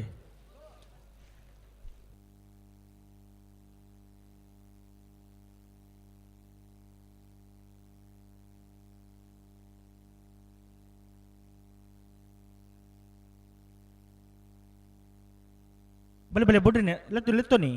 ಬಲೆ ಬಲೆ ಬುಡ್ರಿನೆ ಲತ್ತು ಲೆತ್ತೋನಿ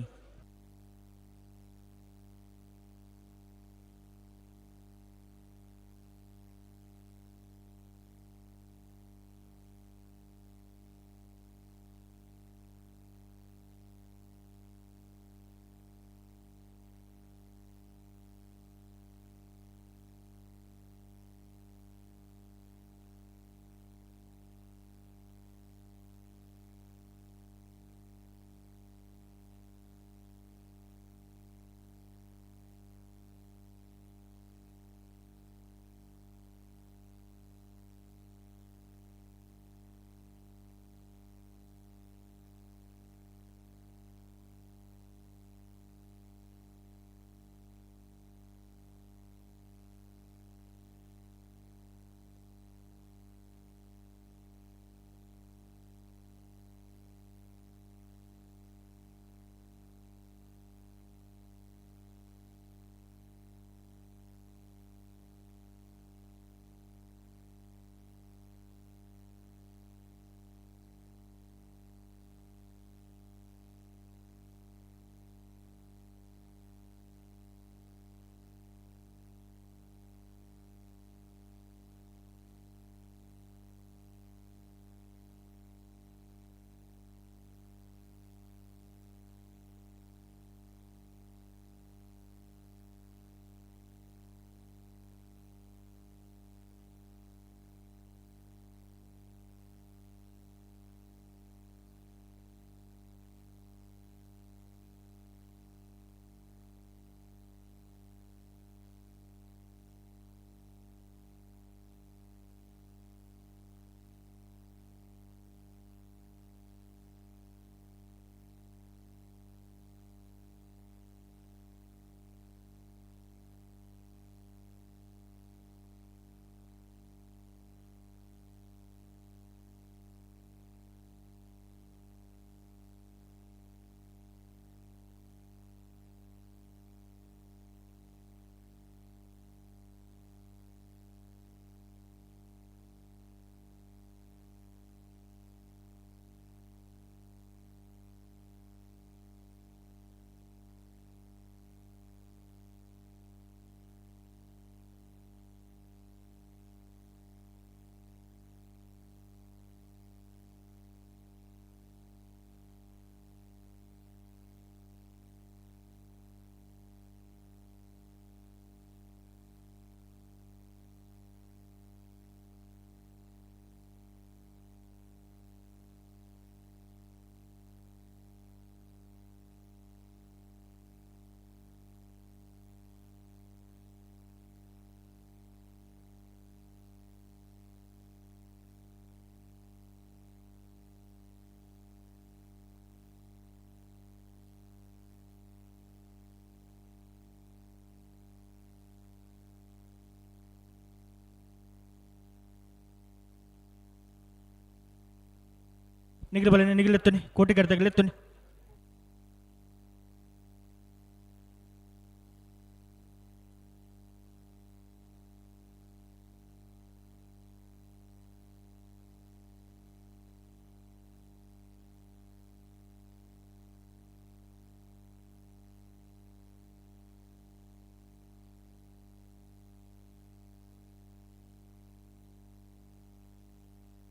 ನಿಗಲು ಬಲೆ ನಿಗಲೆತ್ತುನಿ ಕೋಟಿ ಕರ್ತಗಲೆತ್ತುನಿ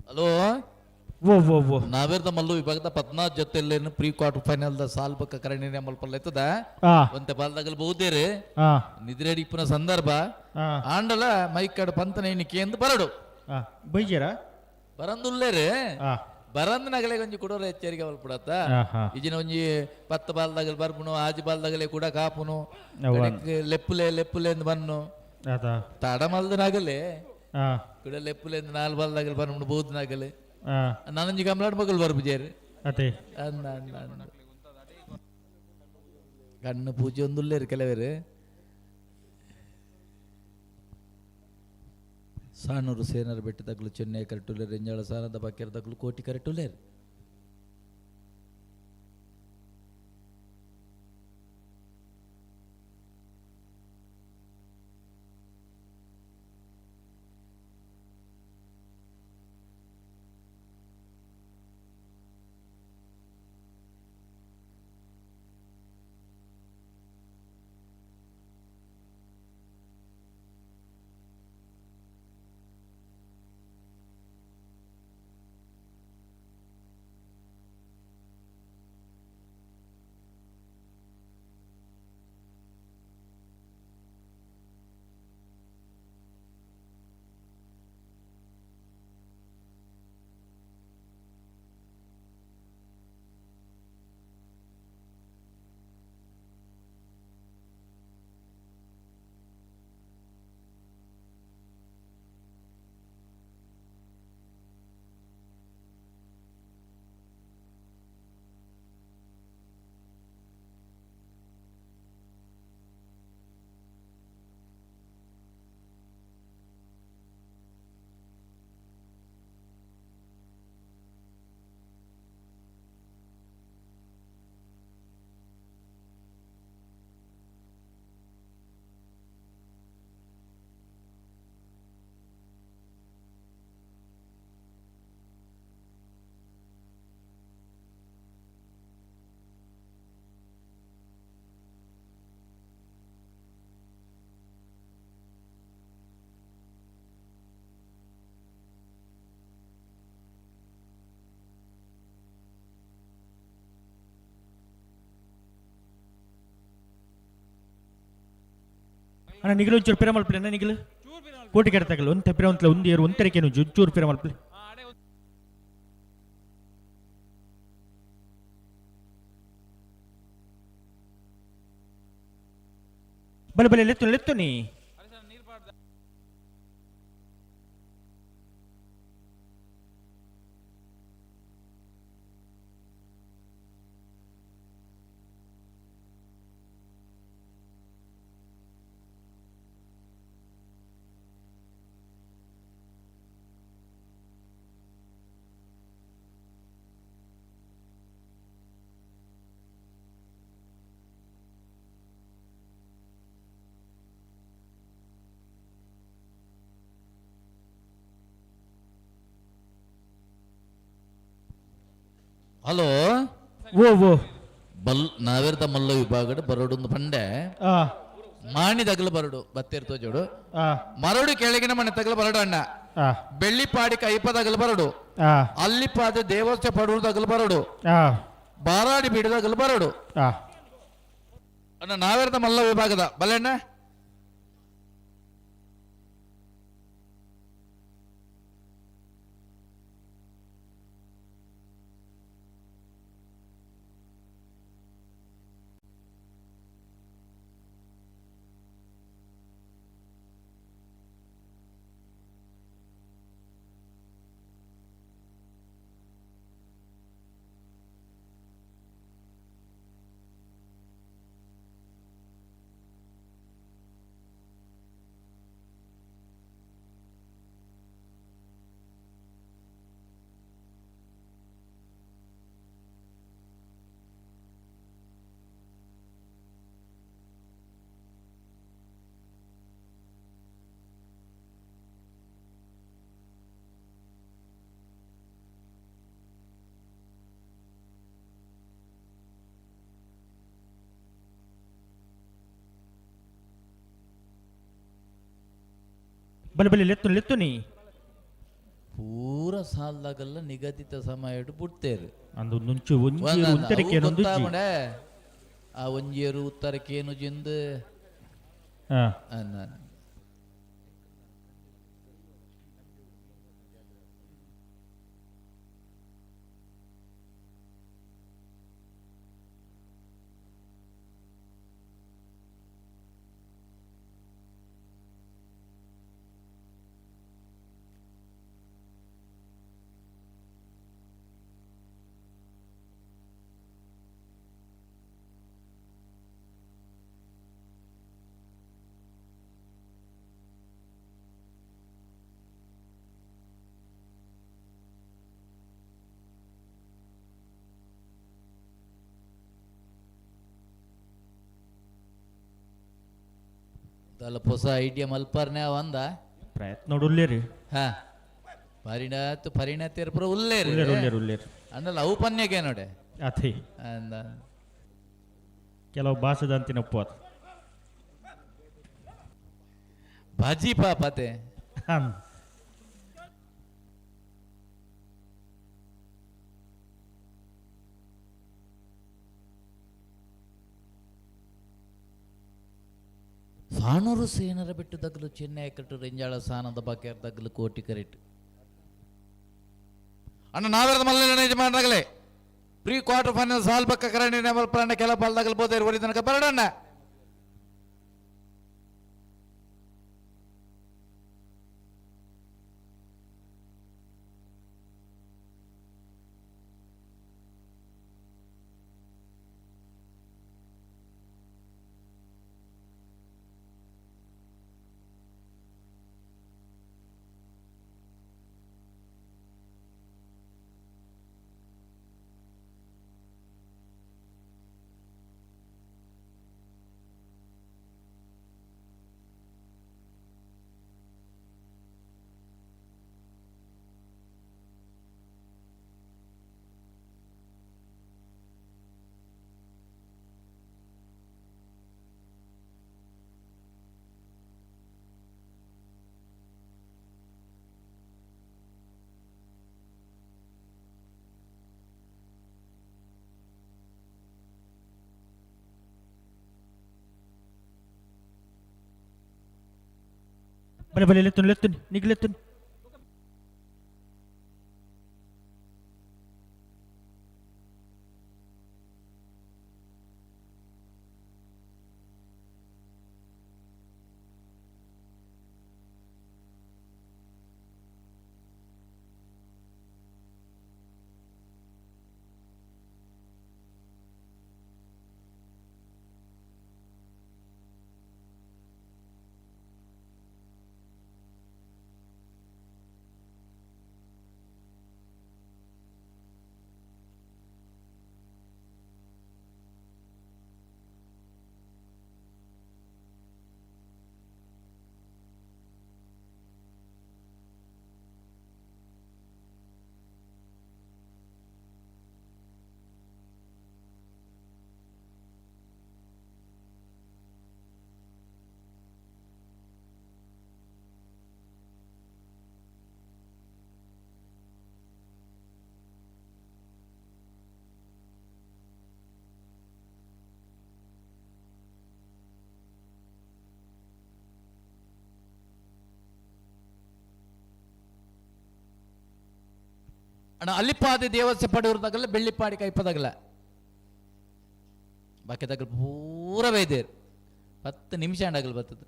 ಹಲೋ ಓ ಓ ಓ ನಾವೇರ್ದ ಮಲ್ಲು ವಿಭಾಗದ ಪದ್ನಾಲ್ಕು ಜೊತೆಲ್ಲೇನು ಪ್ರೀ ಕ್ವಾರ್ಟರ್ ಫೈನಲ್ the ಸಾಲ್ ಬಕ್ಕ ಕರಣಿನ ಮಲ್ಪಲ್ಲ ಒಂತೆ ಬಾಲ್ದಾಗಲ್ ಬಹುದೇರಿ ನಿದ್ರೆ ಇಪ್ಪನ ಸಂದರ್ಭ ಆಂಡಲ ಮೈಕಡ್ ಪಂತನ ಎಣಿಕೆ ಎಂದು ಬರಡು ಬೈಜೇರ ಬರಂದುಲ್ಲೇರಿ ಬರಂದ್ ನಗಲೆ ಒಂಜಿ ಕುಡೋರ ಎಚ್ಚರಿಕೆ ಮಲ್ಪಡತ್ತ ಇಜಿನ ಒಂಜಿ ಪತ್ತು ಬಾಲ್ದಾಗಲ್ ಬರ್ಪುನು ಆಜಿ ಬಾಲ್ದಾಗಲೆ ಕೂಡ ಕಾಪುನು ಲೆಪ್ಪುಲೆ ಲೆಪ್ಪುಲೆ ಎಂದು ಬನ್ನು ತಡ ಮಲ್ದ ನಗಲೆ ಕುಡ ಲೆಪ್ಪುಲೆ ಎಂದು ನಾಲ್ ಬಾಲ್ದಾಗಲ್ ಬರ್ಪುನು ಬೋದು ನಗಲೆ ನಾನೊಂಜಿ ಕಮ್ಲಾಡ್ ಮಗಲ್ ಬರ್ಪುಜೇರು ಅದೇ ಅಂದ ಅಂದ ಅಂದ ಕಣ್ಣು ಪೂಜೆ ಒಂದುಲ್ಲೇರು ಕೆಲವರು. ಸಾಣೂರು ಸೇನರ ಬೆಟ್ಟ ತಗ್ಲು ಚೆನ್ನೈ ಕರೆಟುಲೇರು ಎಂಜಾಳ ಸಾನದ ಬಕ್ಕೆರ ತಗ್ಲು ಕೋಟಿ ಕರೆಟುಲೇರು. ಅಣ್ಣ ನಿಗಲು ಒಂಚೂರು ಪಿರ ಮಲ್ಪಲೆ ಅಣ್ಣ ನಿಗಲು ಕೋಟಿ ಕೆಡತಗಲ್ಲ ಒಂದು ಪಿರ ಒಂತ್ಲ ಒಂದು ಏರು ಒಂತರಿಕೆ ಒಂಚೂರು ಪಿರ ಮಲ್ಪಲೆ. ಬಲೆ ಬಲೆ ಲೆತ್ತು ಲೆತ್ತು ನೀ. ಹಲೋ ಓ ಓ ಬಲ್ ನಾವೇರ್ದ ಮಲ್ಲ ವಿಭಾಗಡ್ ಬರಡು ಪಂಡೆ ಮಾಣಿ ತಗಲು ಬರಡು ಬತ್ತೇರ್ ತೋಜೋಡು ಮರಡು ಕೆಳಗಿನ ಮನೆ ತಗಲು ಬರಡು ಅಣ್ಣ ಬೆಳ್ಳಿಪಾಡಿ ಕೈಪ ತಗಲು ಬರಡು ಅಲ್ಲಿಪಾದ ದೇವಸ್ಥೆ ಪಡುವ ತಗಲು ಬರಡು ಬಾರಾಡಿ ಬೀಡು ತಗಲು ಬರಡು ಅಣ್ಣ ನಾವೇರ್ದ ಮಲ್ಲ ವಿಭಾಗದ ಬಲ್ಲೆ ಅಣ್ಣ. ಬಲೆ ಬಲೆ ಲೆತ್ತು ಲೆತ್ತು ನೀ. ಪೂರ ಸಾಲದಾಗೆಲ್ಲ ನಿಗದಿತ ಸಮಯ ಬಿಡ್ತೇರು ಅಂದು ನುಂಚು ಒಂಜಿ ಉತ್ತರಕ್ಕೆ ಆ ಒಂಜೇರು ಉತ್ತರಕ್ಕೆ ಏನು ಜಿಂದು ದಾಲ ಹೊಸ ಐಡಿಯಾ ಮಲ್ಪರ್ನೆ ಅವಂದ ಪ್ರಯತ್ನ ಉಲ್ಲೇರಿ. ಹಾ ಪರಿಣತ್ ಪರಿಣತಿಯರ್ ಪೂರ ಉಲ್ಲೇರು. ಉಲ್ಲೇರು, ಉಲ್ಲೇರು, ಉಲ್ಲೇರು. ಅಂದಲ್ಲ ಅವು ಪನ್ಯಕ್ಕೆ ನೋಡೆ. ಅಥಿ. ಅಂದ ಕೆಲವು ಭಾಷೆದಂತಿನ ಒಪ್ಪು ಭಾಜಿ ಪಾಪತೆ. ಹಾಂ. ಸಾಣೂರು ಸೇನರ ಬಿಟ್ಟು ದಗ್ಲು ಚೆನ್ನೈ ಕಟ್ಟು ರೆಂಜಾಳ ಸಾನದ ಬಾಕ್ಯಾರ್ ದಗ್ಲು ಕೋಟಿ ಕರೆಟ್ ಅಣ್ಣ ನಾವೆರದ ಮಲ್ಲ ಯಜಮಾನರಾಗಲೇ ಪ್ರೀ ಕ್ವಾರ್ಟರ್ ಫೈನಲ್ ಸಾಲ್ ಬಕ್ಕ ಕರಣಿ ನೆಮಲ್ ಪ್ರಾಣ ಕೆಲ ಪಾಲ್ದಾಗಲ್ ಬೋದೇರು ಒರಿ ತನಕ ಬರಡಣ್ಣ. ಬಲೆ ಬಲೆ ಲೆತ್ತುನಿ ಲೆತ್ತುನಿ ನಿಗ್ಲೆತ್ತುನಿ. ಅಣ್ಣ ಅಲ್ಲಿಪಾದಿ ದೇವಸ್ಯ ಪಡೆಯವ್ರ ತಗಲ್ಲ ಬೆಳ್ಳಿಪಾಡಿ ಕೈಪದಾಗಲ್ಲ ಬಾಕಿ ತಗಲ್ ಪೂರ ಬೈದೇರು 10 ನಿಮಿಷ ಅಂಡಗಲ್ ಬರ್ತದೆ.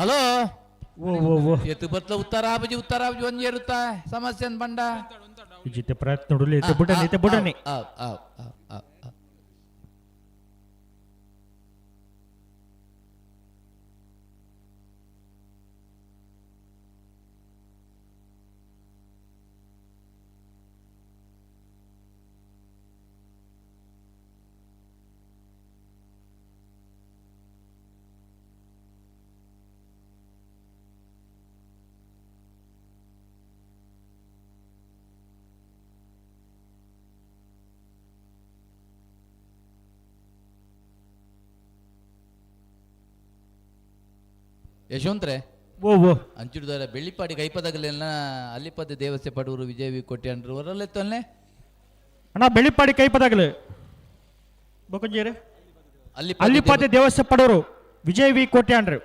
ಹಲೋ ಓ ಓ ಓ ಎತ್ತು ಬತ್ಲ ಉತ್ತರಾಬಜಿ ಉತ್ತರಾಬಜಿ ಒಂಜೇರುತ್ತಾ ಸಮಸ್ಯೆ ಬಂಡ ವಿಜಿತ ಪ್ರಯತ್ನ ನೋಡಲಿ ಇತ್ತೆ ಬುಡನಿ ಇತ್ತೆ ಬುಡನಿ. ಯಶವಂತ್ರೆ ಓ ಓ ಅಂಚುಡ್ದಾರ ಬೆಳ್ಳಿಪಾಡಿ ಕೈಪದಗಲೆಲ್ಲ ಅಲ್ಲಿಪದ ದೇವಸ್ಥೆ ಪಡೂರು ವಿಜಯ ವಿ ಕೊಟ್ಟಿ ಹೊರಲೆತ್ತೊಲ್ಲೆ ಅಣ್ಣ ಬೆಳ್ಳಿಪಾಡಿ ಕೈಪದಾಗಲು ಬೊಕಂಜೇರೆ ಅಲ್ಲಿಪಾದೆ ದೇವಸ್ಥೆ ಪಡೂರು ವಿಜಯ ವಿ ಕೋಟ್ಯಾಂಡ್ರು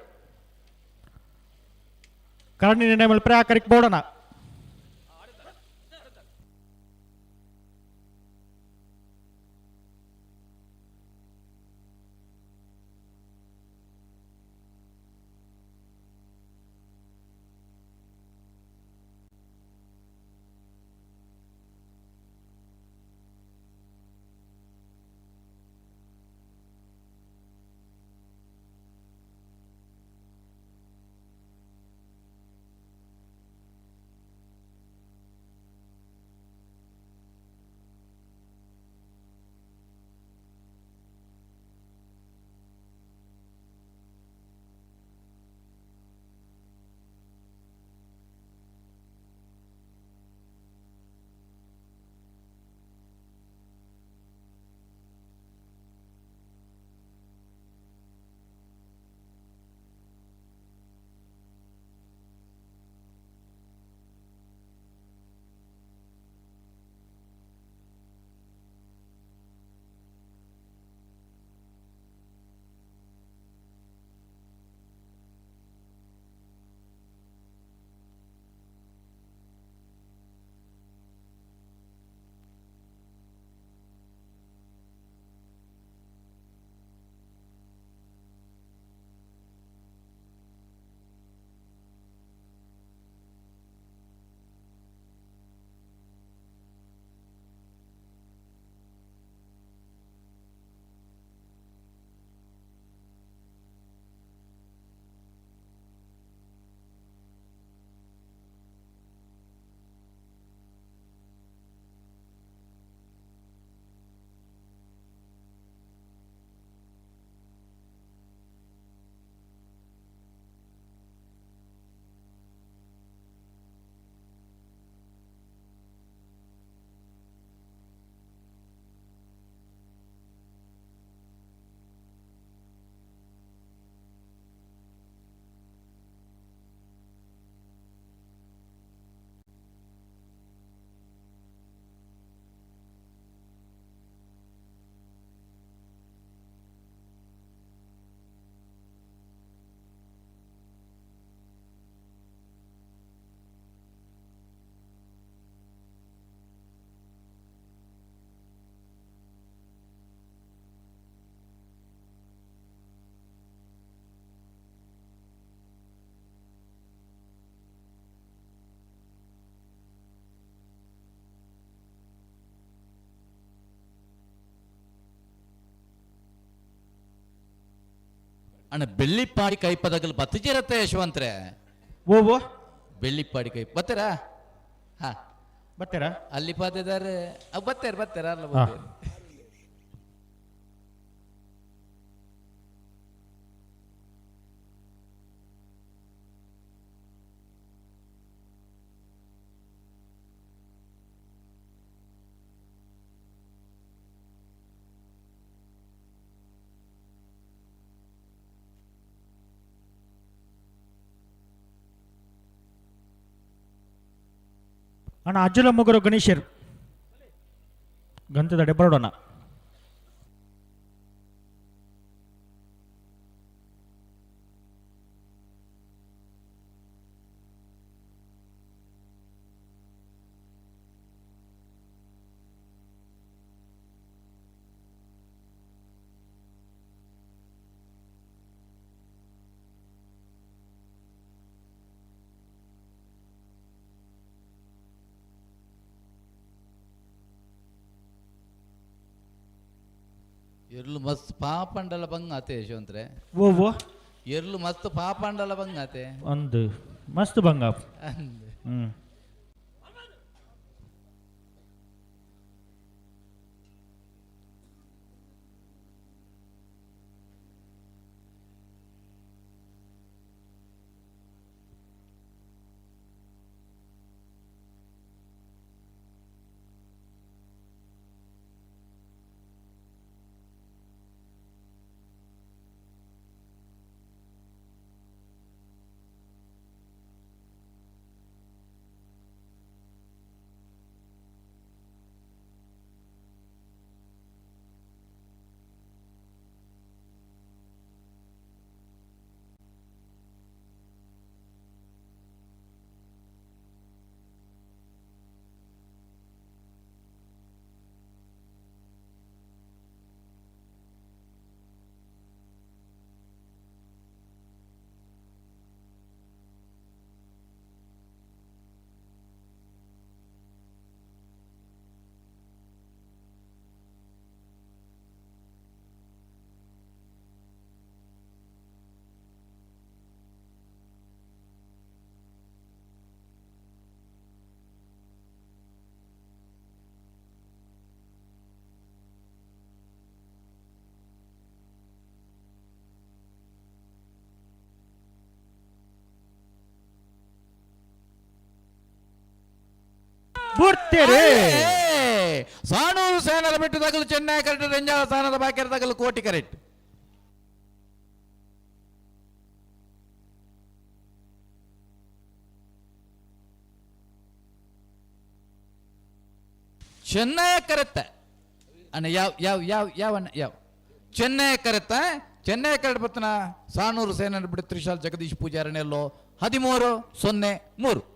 ಕರಣಿ ನಿರ್ಣಯ ಮಲ್ಪರೆ ಆ ಕರಿಕ್ ಬೋಡಣ. ಅಣ್ಣ ಬೆಳ್ಳಿಪ್ಪಾಡಿ ಕೈಪದಗಲ್ ಬತ್ತಿಜಿರತ್ತೆ ಯಶವಂತ್ರೆ. ಓ ಬೆಳ್ಳಿಪ್ಪಾಡಿ ಕೈ ಬತ್ತೀರಾ? ಹಾ. ಬತ್ತೀರಾ? ಅಲ್ಲಿ ಪಾತಿದ್ದಾರೆ. ಬತ್ತೇರು ಬತ್ತೇರ ಅಲ್ಲ. ಹಾ. ಬತ್ತೇರು. ಅಣ್ಣ ಅಜ್ಜಲ ಮುಗರು ಗಣೇಶರ್ ಗಂಧದಡೆ ಬರೋಣ. ಎರ್ಲು ಮಸ್ತ್ ಪಾಪಂಡಲ ಬಂಗಾತೆ ಯಶವಂತ್ರೆ. ಓ ಓ ಎರ್ಲು ಮಸ್ತ್ ಪಾಪಂಡಲ ಬಂಗಾತೆ. ಒಂದು ಮಸ್ತ್ ಬಂಗ. ಅಂದ್. ಹ್ಮ್. ಬುಡ್ತೇರಿ. ಸಾಣೂರು ಸೇನರ ಬಿಟ್ಟು ತಗಲು ಚೆನ್ನೈ ಕರೆಕ್ಟ್, ರೆಂಜಾಳ ಸ್ಥಾನದ ಬಾಕಿರ ತಗಲು ಕೋಟಿ ಕರೆಕ್ಟ್. ಚೆನ್ನೈ ಕರೆತ್ತ ಅಣ್ಣ, ಯಾವ ಯಾವ ಯಾವ ಯಾವ ಅಣ್ಣ ಯಾವ ಚೆನ್ನೈ ಕರೆತ್ತ? ಚೆನ್ನೈ ಕರೆಕ್ಟ್ ಬರ್ತನ ಸಾಣೂರು ಸೇನರ ಬಿಟ್ಟು ತ್ರಿಶಾಲ್ ಜಗದೀಶ್ ಪೂಜಾರನೆಲ್ಲೋ 13-0-3.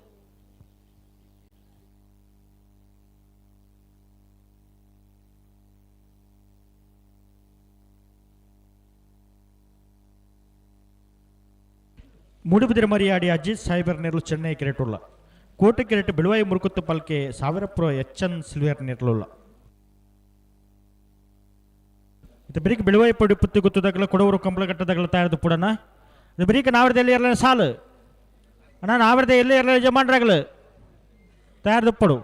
ಮೂಡುಬಿದಿರೆ ಮರಿಯಾಡಿ ಅಜಿತ್ ಸಾಹೇಬರ್ ನೆರಳು ಚೆನ್ನೈ ಕೆರೆಟುಲ್ಲ. ಕೋಟೆ ಕೆರೆಟ್ ಬೆಳುವಾಯಿ ಮುರುಕುತ್ತು ಪಲ್ಕೆ ಸಾವಿರಪುರ ಎಚ್ ಎನ್ ಸಿಲ್ವೇರ್ ನೆರಳುಲ್ಲ. ಇದು ಬೆರಿಕೆ ಬೆಳುವಾಯಿ ಪೊಡಿ ಪುತ್ತಿ ಗುತ್ತದಾಗಲ ಕೊಡವರು ಕಂಬಳಘಟ್ಟದಾಗಲ ತಯಾರದು ಪುಡನ. ಇದು ಬೆರಿಕೆ ನಾವರದ ಎಲ್ಲಿ ಇರಲ ಸಾಲು ಅಣ್ಣ, ನಾವರದ ಎಲ್ಲಿ ಇರಲ ಯಜಮಾನ್ರಾಗಲು ತಯಾರದು ಪಡು.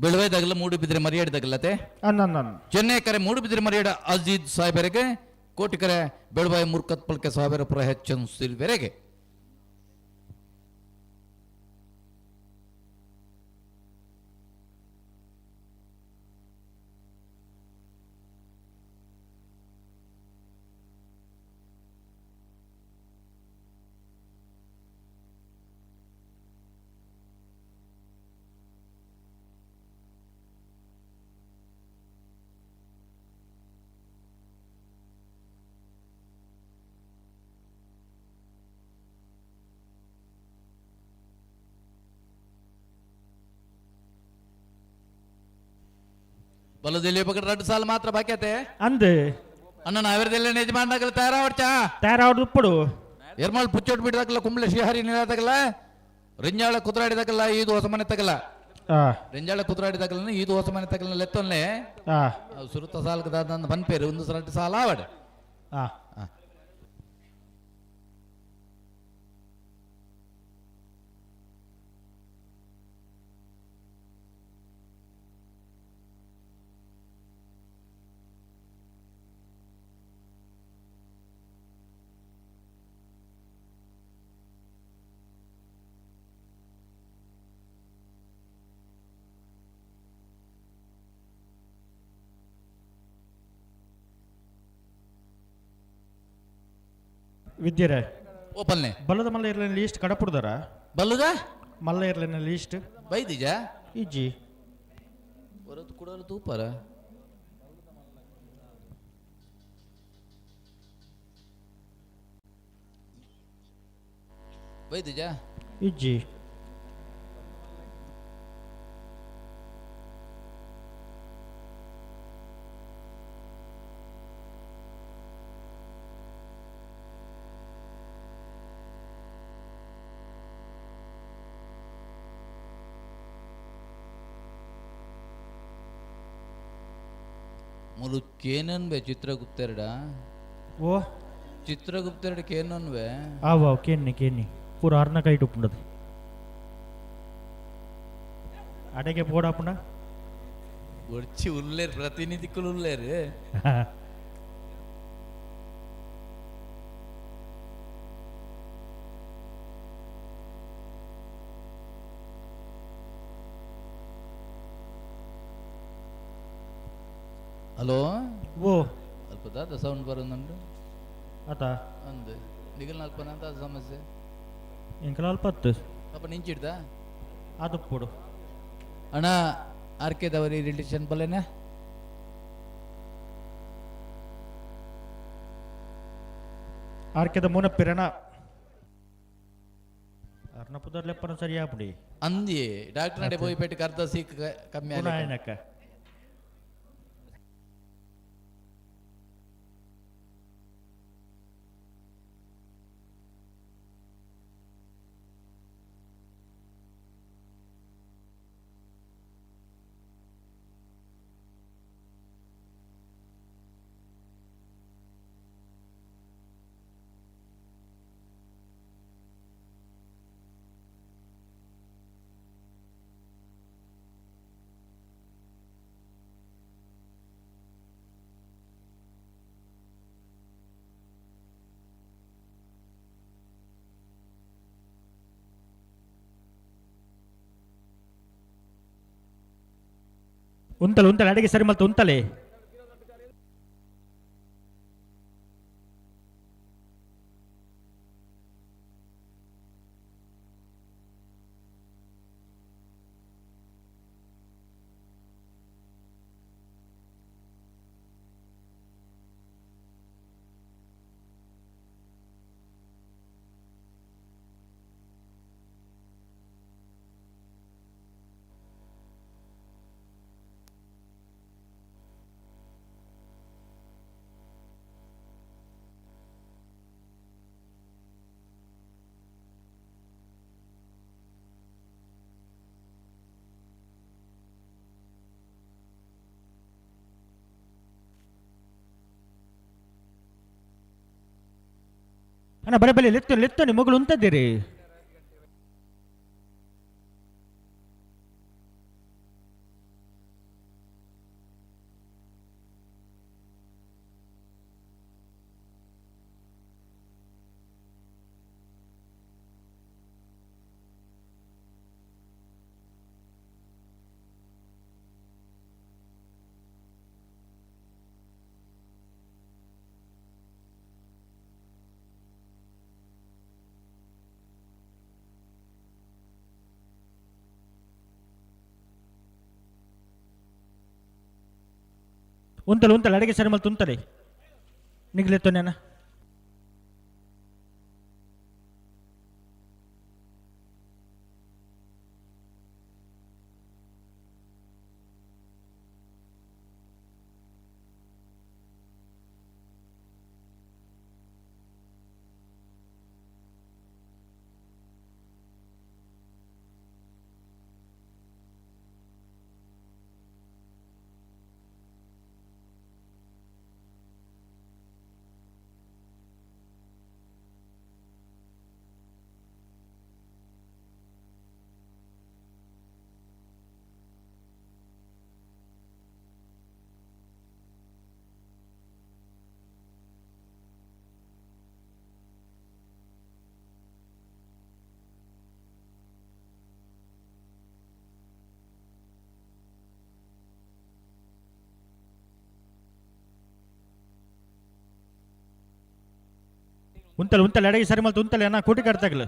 ಬೆಳುವೆ ದಗಲ ಮೂಡುಬಿದ್ರೆ ಮರಿಯಾಡಿ ದಗಲತೆ. ಅನ್ನ ಚೆನ್ನೈ ಕರೆ ಮೂಡುಬಿದ್ರೆ ಮರಿಯಾಡ ಅಜೀದ್ ಸಾಹೇಬರಿಗೆ, ಕೋಟಿ ಕರೆ ಬೆಳುವಾಯಿ ಮುರ್ಕತ್ ಪಲ್ಕೆ ಸಾವಿರಪುರ ಹೆಚ್ಚನ್ ಸಿಲ್ವೆರೆಗೆ. ಬಲದಲ್ಲಿ ಪಕಡ 2 ಸಾಲ ಮಾತ್ರ ಬಾಕಿ ಆತೆ. ಅಂದು. ಅಣ್ಣ ನಾವೆರದೆಲ್ಲ ಯಜಮಾನಗಲ ತಯಾರಾವಡ್ಚಾ ತಯಾರಾವಡ್ದು ಎರ್ಮಾಳ್ ಪುಚ್ಚೋಟ್ ಬಿಡದಾಕಲ್ಲ ಕುಂಬ್ಳೆ ಶ್ರೀಹರಿ ನಿಲತಕಲ್ಲ ರಿಂಜಾಳ ಕುದುರಾಡಿದಾಕಲ್ಲ ಈದು ಹೊಸ ಮನೆ ತಗಲ್ಲ ರಿಂಜಾಳ ಕುದುರಾಡಿದಾಕಲ್ಲ ಈದು ಹೊಸ ಮನೆ ತಗಲ್ಲ ಲೆತ್ತೊನ್ನೆ ಸುರುತ ಸಾಲಕ ದಾದ ಬನ್ಪೇರು ಒಂದು ಸರಟ್ ಸಾಲ ಆವಡ್. ವಿದ್ಯರೆ ಓಪಲ್ನೆ ಬಲ್ಲದ ಮಲ್ಲ ಇರ್ಲಿನ ಲೀಸ್ಟ್ ಕಡಪುಡ್ದಾರ? ಬಲ್ಲದ ಮಲ್ಲ ಇರ್ಲಿನ ಲೀಸ್ಟ್ ಬೈದಿಜ? ಇಜ್ಜಿ. ಹೊರತು ಕುಡಲು ತೂಪರ ಬೈದಿಜ? ಇಜ್ಜಿ. ಮುಲು ಕೇನನ್ವೆ ಚಿತ್ರಗುಪ್ತೆರಡ? ಓ. ಚಿತ್ರಗುಪ್ತೆರಡ ಕೇನನ್ವೆ? ಆವ್ ಕೇನ್ನಿ ಕೇನ್ನಿ ಪೂರ ಅರ್ನ ಕೈಟ್ ಉಪ್ಪುಂಡದು ಅಡೆಗೆ ಪೋಡಾಪುಂಡ. ಒರ್ಚಿ ಉಲ್ಲೇರು ಪ್ರತಿನಿಧಿಗಳು ಉಲ್ಲೇರು. ಹಲೋ. ಓ. ಅಲ್ಪ ದಾದ ಸೌಂಡ್ ಬರೋದುಂಟು. ಆತ. ಅಂದು ನಿಗಲ್ ಅಲ್ಪನ ಅಂತ ಅದು ಸಮಸ್ಯೆ. ಎಂಕಲ ಅಲ್ಪ ಹತ್ತು. ಅಪ್ಪ ನಿಂಚಿಡ್ದ. ಅದು ಪೋಡು. ಅಣ್ಣ ಆರ್ ಕೆ ದವರಿ ರಿಲೇಷನ್ ಬಲ್ಲೇನೆ? ಆರ್ಕೆದ ಮೂನಪ್ಪಿರಣ ಅರ್ನ ಪುದರ್ ಲೆಪ್ಪನ ಸರಿಯಾಪುಡಿ. ಅಂದಿ ಡಾಕ್ಟರ್ ನಡೆ ಪೋಯಿ ಪೇಟೆ ಅರ್ಧ ಸೀಕ್ ಕಮ್ಮಿ. ಆಯ್ನಕ್ಕ. ಉಂತಲೆ ಉಂತಲೆ ಅಡಿಗೆ ಸರಿ ಮಲ್ತು ಉಂತಲೆ. ಅಣ್ಣ ಬಲೆ ಬಲೆ ಲೆತ್ತು ಲೆತ್ತು ನಿಮಗಳು ಉಂತದ್ದೀರಿ. ಉಂತಲೆ ಉಂತಲೆ ಅಡಿಗೆ ಸರಿ ಮಲ್ತು ಉಂತಲೆ ನಿಗ್ಲೆತ್ತು ನೇನ. ಉಂತಲೆ ಉಂತಲೆ ಎಡಗಿ ಸರಿ ಮಲ್ತು ಉಂತಲೆ ಅಣ್ಣ ಕೋಟಿ ಕಟ್ತಾಗಲ.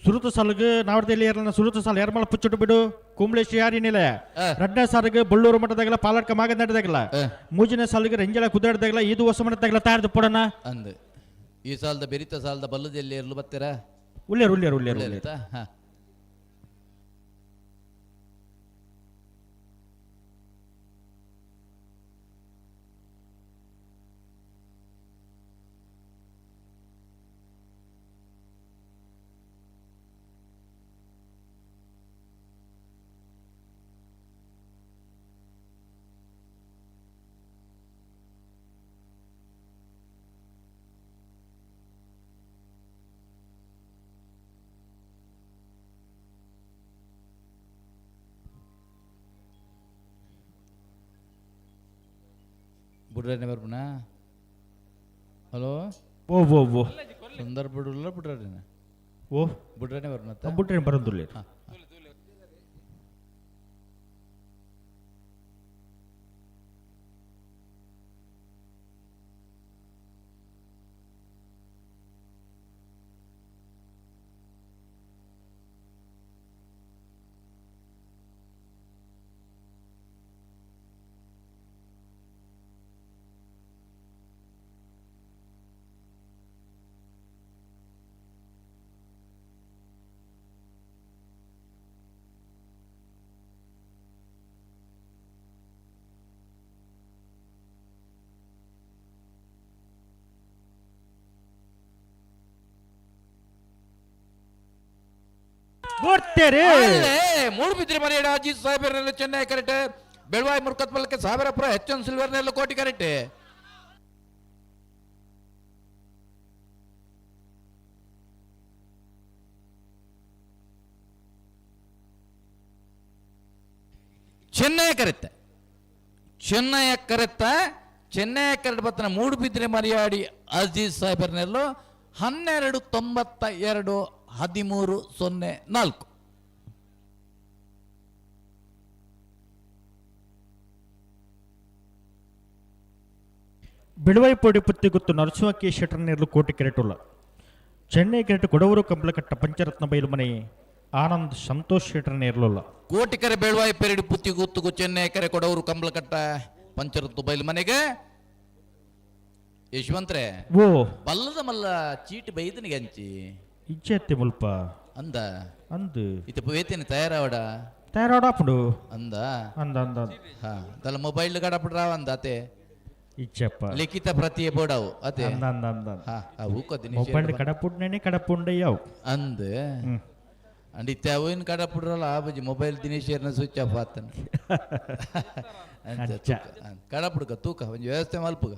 ಸುರುತ ಸಾಲುಗು ನಾವಡದಲ್ಲಿ ಏರ್ಲನ ಸುರುತ ಸಾಲು ಎರ್ಮಲ ಪುಚ್ಚುಟ್ಟು ಬಿಡು ಕುಂಬ್ಳೆ ಶ್ರೀಹಾರಿ ನಿಲಯ. ರಡ್ಡನೇ ಸಾಲಿಗೆ ಬಳ್ಳೂರು ಮಠದಾಗಲ ಪಾಲಡ್ಕ ಮಾಗ ನಡೆದಾಗಲ. ಮೂಜನೇ ಸಾಲಿಗೆ ರಂಜಲ ಕುದುರೆದಾಗಲ ಇದು ಹೊಸ ಮಠದಾಗಲ ತಯಾರ್ದು ಪೊಡನ. ಅಂದ್ ಈ ಸಾಲದ ಬೆರಿತ ಸಾಲದ ಬಲ್ಲದಲ್ಲಿ ಏರ್ಲು ಬತ್ತೀರಾ? ಉಳ್ಳೇರು ಉಳ್ಳೇರು ಉಳ್ಳೇರು ಉಳ್ಳೇರು. ಹಾ. ಬುಡ್ರನೆ ಬರ್ಪುನಾ? ಹಲೋ. ಓ ಓ ಓ. ಸುಂದರ್ ಬುಡ್ರಲ್ಲ ಬುಡ್ರನೆ? ಓ. ಬುಡ್ರನೆ ಬರ್ಪುನ? ಬುಡ್ರನೆ ಬರೋದಿಲ್ಲ. ಮೂಡುಬಿದ್ರಿ ಮನೆಯಡ ಅಜೀಜ್ ಸಾಹೇಬರನ್ನೆಲ್ಲ ಚೆನ್ನೈ ಕರೆಕ್ಟ್. ಬೆಳವಾಯಿ ಮುರ್ಕತ್ ಬಲಕ್ಕೆ ಸಾವಿರಪುರ ಎಚ್ ಎನ್ ಸಿಲ್ವರ್ನೆಲ್ಲ ಕೋಟಿ ಕರೆಕ್ಟ್. ಚೆನ್ನೈ ಕರೆತ್ತ ಚೆನ್ನೈಯ ಕರೆತ್ತ ಚೆನ್ನೈಯ ಕರೆಕ್ಟ್ ಬತ್ತನ ಮೂಡುಬಿದ್ರೆ ಮರಿಯಾಡಿ ಅಜೀಜ್ ಸಾಹೇಬರ್ನೆಲ್ಲೋ 12 92 13 04. ಬಿಳುವೈಪೊಡಿ ಪುತ್ತಿಗುತ್ತು ನರಸಿಂಹ ಕೆ ಶೆಟ್ಟರ್ನೇರ್ಲು ಕೋಟಿ ಕೆರೆಟುಲ್ಲ. ಚೆನ್ನೈ ಕೆರೆಟು ಕೊಡವರು ಕಂಬಳಕಟ್ಟ ಪಂಚರತ್ನ ಬೈಲು ಮನೆ ಆನಂದ್ ಸಂತೋಷ್ ಶೆಟ್ಟರ್ನೇರ್ಲುಲ್ಲ. ಕೋಟಿಕೆರೆ ಬೆಳುವಾಯಿ ಪೆರಡಿ ಪುತ್ತಿಗುತ್ತುಗು ಚೆನ್ನೈ ಕೆರೆ ಕೊಡವರು ಕಂಬಳಕಟ್ಟ ಪಂಚರತ್ನ ಬೈಲು ಮನೆಗೆ ಯಶವಂತ್ರೆ. ಓ. ಬಲ್ಲದ ಮಲ್ಲ ಚೀಟಿ ಬೈದನಿಗೆ ಹಂಚಿ ಇಚ್ಛೆ ಮುಲ್ಪ ಅಂದ ಅಂದು ಇತ್ತ ವೇತನ ತಯಾರಾವಡ ತಯಾರಾಡಾಪುಂಡು ಅಂದ ಅಂದ ಅಂದ ಹಾ ದಲ್ಲ ಮೊಬೈಲ್ ಗಡಪಡ್ರ ಅಂದ ಅತೆ ಇಚ್ಚಪ್ಪ ಲಿಖಿತ ಪ್ರತಿಯೇ ಬೋಡವು ಅತೆ ಅಂದ ಅಂದ ಅಂದ ಹಾ ಅವು ಕದಿನಿ ಮೊಬೈಲ್ ಕಡಪುಡ್ನೇನೆ ಕಡಪುಂಡಯ್ಯವು ಅಂದ ಅಂಡ್ ಇತ್ತೆ ಅವೇನು ಕಡಪುಡ್ರಲ್ಲ ಆ ಬಜಿ ಮೊಬೈಲ್ ದಿನೇಶ್ ಸ್ವಿಚ್ ಆಫ್ ಆತನ ಕಡಪುಡ್ಕ ತೂಕ ಒಂಜಿ ವ್ಯವಸ್ಥೆ ಮಲ್ಪುಗ.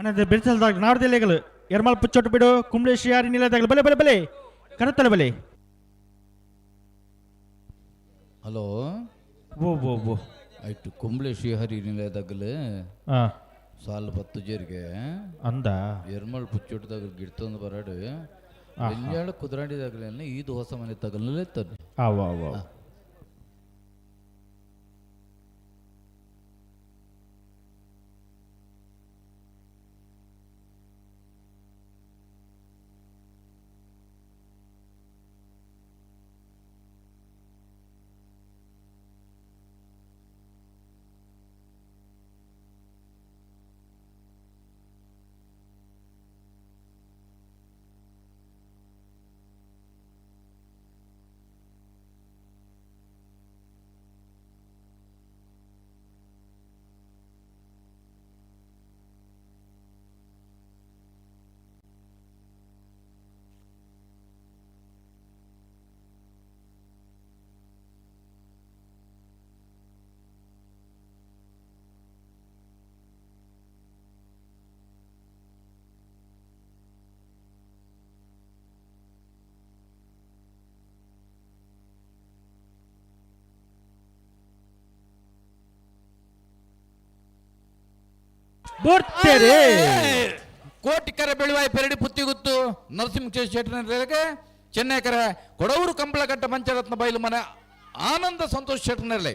ಅಣ್ಣ ಬಿರ್ಸಲ್ದಾಗ ನಾಡ್ದೆಲೆಗಳು ಎರ್ಮಾಲ್ ಪುಚ್ಚೊಟ್ಟು ಬಿಡು ಕುಂಬ್ಳೆ ಶ್ರೀಯಾರಿ ನಿಲಯದಾಗಲು ಬಲೆ ಬಲೆ ಬಲೆ ಕರತ್ತಲೆ ಬಲೆ. ಹಲೋ. ಓ ಓ ಓ ಆಯ್ತು, ಕುಂಬ್ಳೆ ಶ್ರೀಹರಿ ನಿಲಯದಾಗಲು ಸಾಲು 10 ಜೇರಿಗೆ ಅಂದ ಎರ್ಮಳ್ ಪುಚ್ಚೊಟ್ಟದಾಗ ಗಿಡ್ತಂದು ಬರಾಡು ಬೆಂಜಾಳ ಕುದುರಾಡಿದಾಗಲೇ ಈದು ಹೊಸ ಮನೆ ತಗಲೇ ತನ್ನಿ. ಅವ ಅವ ಬರ್ತೀರಿ. ಕೋಟಿಕರ ಬೆಳುವಾಯಿ ಪೆರಡಿ ಪುತ್ತಿಗುತ್ತು ನರಸಿಂಹ ಶೆಟ್ಟರ್ಗೆ, ಚೆನ್ನೈಕರ ಕೊಡವೂರು ಕಂಬಳಘಟ್ಟ ಪಂಚರತ್ನ ಬೈಲು ಮನೆ ಆನಂದ ಸಂತೋಷ್ ಶೆಟ್ಟರ್ನಲ್ಲಿ.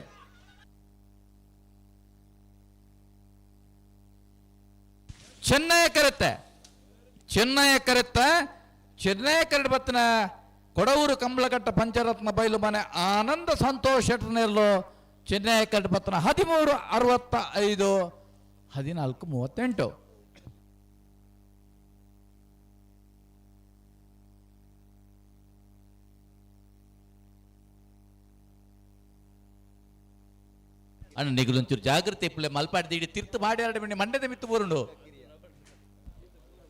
ಚೆನ್ನೈ ಕರೆತ್ತೆ, ಚೆನ್ನೈ ಕರೆತ್ತ, ಚೆನ್ನೈ ಕರಡು ಬತ್ತಿನ ಕೊಡವೂರು ಕಂಬಳಘಟ್ಟ ಪಂಚರತ್ನ ಬೈಲು ಮನೆ ಆನಂದ ಸಂತೋಷ್ ಶೆಟ್ಟರ್ನೆಲ್ಲೋ ಚೆನ್ನೈ ಕರಡು ಬತ್ತನ 13:65 14:38. ಅಣ್ಣ ನಿಗುಲೊಂಚೂರು ಜಾಗೃತಿ ಇಪ್ಪಲೆ ಮಲ್ಪಾಡ್ದು ಇಡೀ ತಿರ್ತು ಮಾಡಿ ಎರಡು ಮಿನಿ ಮಂಡ್ಯದ ಮಿತ್ತು ಬರುಂಡು.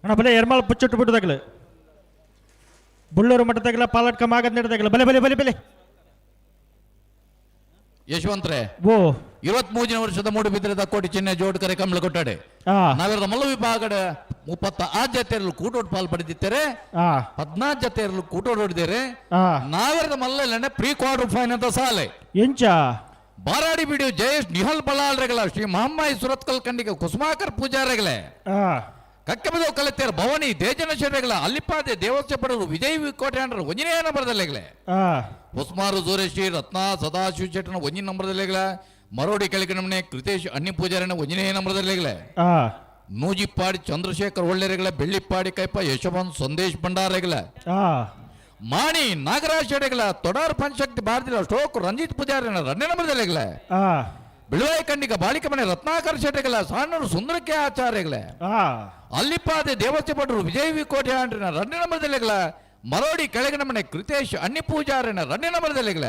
ಅಣ್ಣ ಬಲೆ ಎರ್ಮಾಲ್ ಪುಚ್ಚೊಟ್ಟು ಬಿಡುದಾಗಲು ಬುಳ್ಳೂರು ಮಠದಾಗಲ ಪಾಲಟ್ಕ ಮಾಗದ್ ನಡೆದಾಗಲ ಬಲೆ ಬಲೆ ಬಲೆ ಬಲೆ. ಯಶವಂತ್ರೆ, ಓ 23 ವರ್ಷದ ಮೂಡುಬಿದ್ರದ ಕೋಟಿ ಚಿಹ್ನೆ ಜೋಡ್ಕರೆ ಕಮಲ ಕೊಟ್ಟಾಡೆ ನಾವೆಲ್ಲ ಮಲ್ಲ ವಿಭಾಗದ 36 ಜತೆಯಲ್ಲೂ ಕೂಟೋಟ್ ಪಾಲ್ ಪಡೆದಿದ್ದಾರೆ, 14 ಜತೆಯಲ್ಲೂ ಕೂಟೋಟ್ ಹೊಡೆದಿದ್ದಾರೆ. ನಾವೆರದ ಮಲ್ಲ ಪ್ರೀ ಕ್ವಾರ್ಟರ್ ಫೈನಲ್ ಅಂತ ಸಾಲೆ ಎಂಚ ಬಾರಾಡಿ ಬಿಡು ಜಯೇಶ್ ನಿಹಲ್ ಬಲಾಲ್ರೆಗಳ ಶ್ರೀ ಮಹಮ್ಮಾಯಿ ಸುರತ್ಕಲ್ ಖಂಡಿಗೆ ಕುಸುಮಾಕರ್ ಪೂಜಾರಿಗಳೇ ಕಕ್ಕಬದವು ಕಲತೆಯರ ಭವಾನಿ ದೇಜನ ಶೆಟ್ಟೆಗಳ ಅಲ್ಲಿಪಾದೆ ದೇವಸ್ಯ ಪಡರು ವಿಜಯ್ ಕೋಟೆಂಡ್ರ ಒಂಜನೇ ನಂಬರ್ದಲ್ಲೆಗಳೇ ಹೊಸ್ಮಾರು ಸೂರೇಶಿ ರತ್ನ ಸದಾಶಿವ ಶೆಟ್ಟನ ಒಂಜಿನ ನಂಬರ್ದಲ್ಲೆಗಳ ಮರೋಡಿ ಕೆಳಗಿನಮನೆ ಕೃತೇಶ್ ಅಣ್ಣಿ ಪೂಜಾರಿನ ಒಂಜನೇ ನಂಬರ್ದಲ್ಲೆಗಳೇ ನೂಜಿಪ್ಪಾಡಿ ಚಂದ್ರಶೇಖರ್ ಒಳ್ಳೆರೆಗಳ ಬೆಳ್ಳಿಪ್ಪಾಡಿ ಕೈಪ ಯಶವಂತ್ ಸಂದೇಶ್ ಭಂಡಾರೆಗಳ ಮಾಣಿ ನಾಗರಾಜ್ ಶೆಡೆಗಳ ತೊಡಾರ್ ಪಂಚಶಕ್ತಿ ಭಾರತೀಯ ಅಶೋಕ್ ರಂಜಿತ್ ಪೂಜಾರಿನ ಎರಡನೇ ನಂಬರ್ದಲ್ಲೆಗಳ ಬಿಳುವಾಯಿ ಖಂಡಿಗ ಬಾಳಿಕ ಮನೆ ರತ್ನಾಕರ್ ಶೆಟ್ಟೆಗಳ ಸಾಣೂರು ಸುಂದರಕ್ಕೆ ಆಚಾರ್ಯಗಳೇ ಅಲ್ಲಿಪಾದೆ ದೇವಸ್ಥೆ ಭಟ್ರು ವಿಜಯ ವಿ ಕೋಟೆ ಆಂಡ್ರಿನ ಎರಡನೇ ನಂಬರ್ದಲ್ಲೆಗಳ ಮರೋಡಿ ಕೆಳಗಿನ ಮನೆ ಕೃತೇಶ್ ಅಣ್ಣಿ ಪೂಜಾರಿನ ಎರಡನೇ ನಂಬರ್ದಲ್ಲೆಗಳ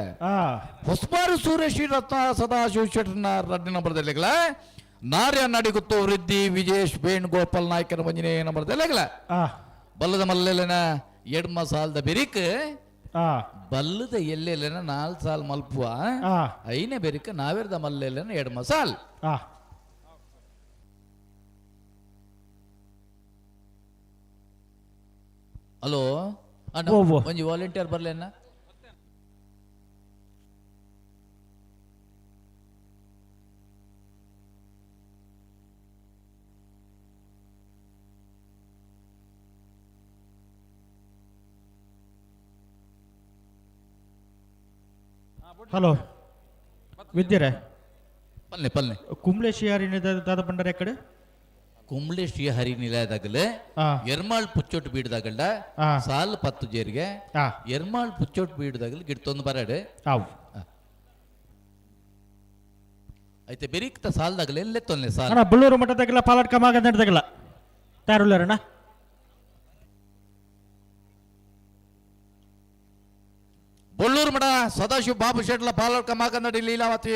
ಹೊಸ್ಮಾರು ಸೂರ್ಯಶ್ರೀ ರತ್ನ ಸದಾಶಿವ ಶೆಟ್ಟರ್ನ ಎರಡನೇ ನಂಬರ್ದಲ್ಲೆಗಳ ನಾರ್ಯ ನಡಿಗುತ್ತು ವೃದ್ಧಿ ವಿಜೇಶ್ ವೇಣುಗೋಪಾಲ್ ನಾಯ್ಕನ ಒಂಜನೇ ನಂಬರ್ದಲ್ಲೆಗಳ ಬಲ್ಲದ ಮಲ್ಲೆಲೆನ ಎಡ್ಮ ಸಾಲದ ಬೆರಿಕ್ ಬಲ್ಲದ ಎಲ್ಲೆಲೆನ 4 ಸಾಲ್ ಮಲ್ಪುವ ಐನೆ ಬೆರಿಕ ನಾವೆರ್ದ ಮಲ್ಲೆಲೆನ ಎಡ್ಮ ಸಾಲ್. ಹಲೋ ಅಣ್ಣ, ಒಂಜಿ ವಾಲಂಟಿಯರ್ ಬರ್ಲೇನ? ಹಲೋ ವಿದ್ಯರೇ, ಪಲ್ನೆ ಪಲ್ನೆ ಕುಂಬ್ಳೆ ಶ್ರೀಹರಿ ದಾದ ಬಂಡಾರ ಕಡೆ ಕುಂಬ್ಳೆ ಶ್ರೀಹರಿ ನಿಲಯದಾಗಲೇ ಎರ್ಮಾಳ್ ಪುಚ್ಚೊಟ್ಟು ಬೀಡ್ದಾಗಲ್ಡ ಸಾಲ್ 10 ಜೇರಿಗೆ ಎರ್ಮಾಳ್ ಪುಚ್ಚೊಟ್ಟು ಬೀಡ್ದಾಗಲ್ ಗಿಡ್ತೊಂದು ಬರಡೆ ಐತೆ ಬೆರಿಕ್ತ ಸಾಲ್ದಾಗಲೇ ಎಲ್ಲೇ ತೊಂದ್ರೆ ಸಾಲ್. ಅಣ್ಣ ಬಳ್ಳೂರು ಮಠದಾಗಲ್ಲ ಪಾಲಾಟ್ಕ ಮಾಗ ನಡೆದಾಗಲ್ಲ ತಯಾರುಳ್ಳಾರಣ್ಣ. ಬೊಳ್ಳೂರು ಮಠ ಸದಾಶಿವ ಬಾಬು ಶೆಟ್ಲ ಪಾಲಡ್ಕ ಮಾಕಂದಡಿ ಲೀಲಾವತಿ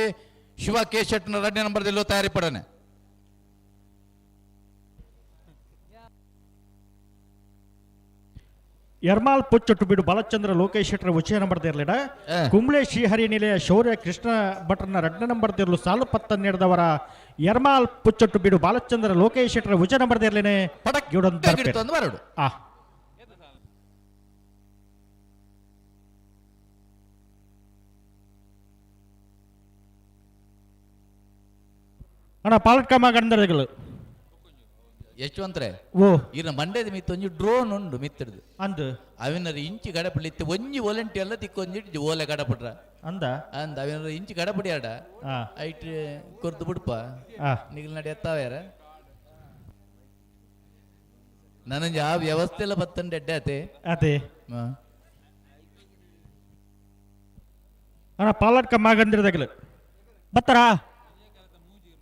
ಶಿವ ಕೆ ಶೆಟ್ನ ಎರಡನೇ ನಂಬರ್ದಲ್ಲೂ ತಯಾರಿ ಪಡನೆ. ಎರ್ಮಾಲ್ ಪುಚ್ಚೊಟ್ಟು ಬೀಡು ಬಾಲಚಂದ್ರ ಲೋಕೇಶ್ ಶೆಟ್ಟರ್ ಉಚ್ಚಯ ನಂಬರ್ ದೇರ್ಲಿಡ ಕುಂಬ್ಳೆ ಶ್ರೀಹರಿ ನಿಲಯ ಶೌರ್ಯ ಕೃಷ್ಣ ಭಟ್ರನ ರಡ್ಡ ನಂಬರ್ ದೇರ್ಲು ಸಾಲು ಪತ್ತ ನೀಡಿದವರ ಎರ್ಮಾಲ್ ಪುಚ್ಚೊಟ್ಟು ಬೀಡು ಬಾಲಚಂದ್ರ ಲೋಕೇಶ್ ಶೆಟ್ಟರ್ ಉಚ್ಚಯ ನಂಬರ್ ದೇರ್ಲೇನೆ ಬರಡು. ಆ ಅಣ್ಣ ಪಾಲಟ್ಕಮ್ಮ ಗಂಡರ್ಗಳು ಯಶವಂತ್ರೆ ಓ ಇನ್ನ ಮಂಡ್ಯದ ಮಿತ್ತು ಒಂಜಿ ಡ್ರೋನ್ ಉಂಡು ಮಿತ್ತಡ್ದು ಅಂದು ಅವಿನರ ಇಂಚಿ ಗಡಪಡಿ ಇತ್ತು ಒಂಜಿ ವಾಲಂಟಿ ಎಲ್ಲ ತಿಕ್ಕೊಂಜಿ ಓಲೆ ಗಡಪಡ್ರ ಅಂದ ಅಂದ ಅವಿನರ ಇಂಚಿ ಗಡಪಡಿ ಆಡ ಆ. ಐಟ್ ಕೊರ್ದು ಬಿಡ್ಪ ಆ. ನಿಗಲ್ ನಡಿ ಎತ್ತಾವ್ಯಾರ ನನಂಜಿ ಆ ವ್ಯವಸ್ಥೆ ಎಲ್ಲ ಬತ್ತಂಡೆ ಎಡ್ಡೆ ಆತೆ ಅದೇ ಹಾ. ಅಣ್ಣ ಪಾಲಟ್ಕಮ್ಮ ಗಂದಿರದಾಗಲು ಬತ್ತಾರಾ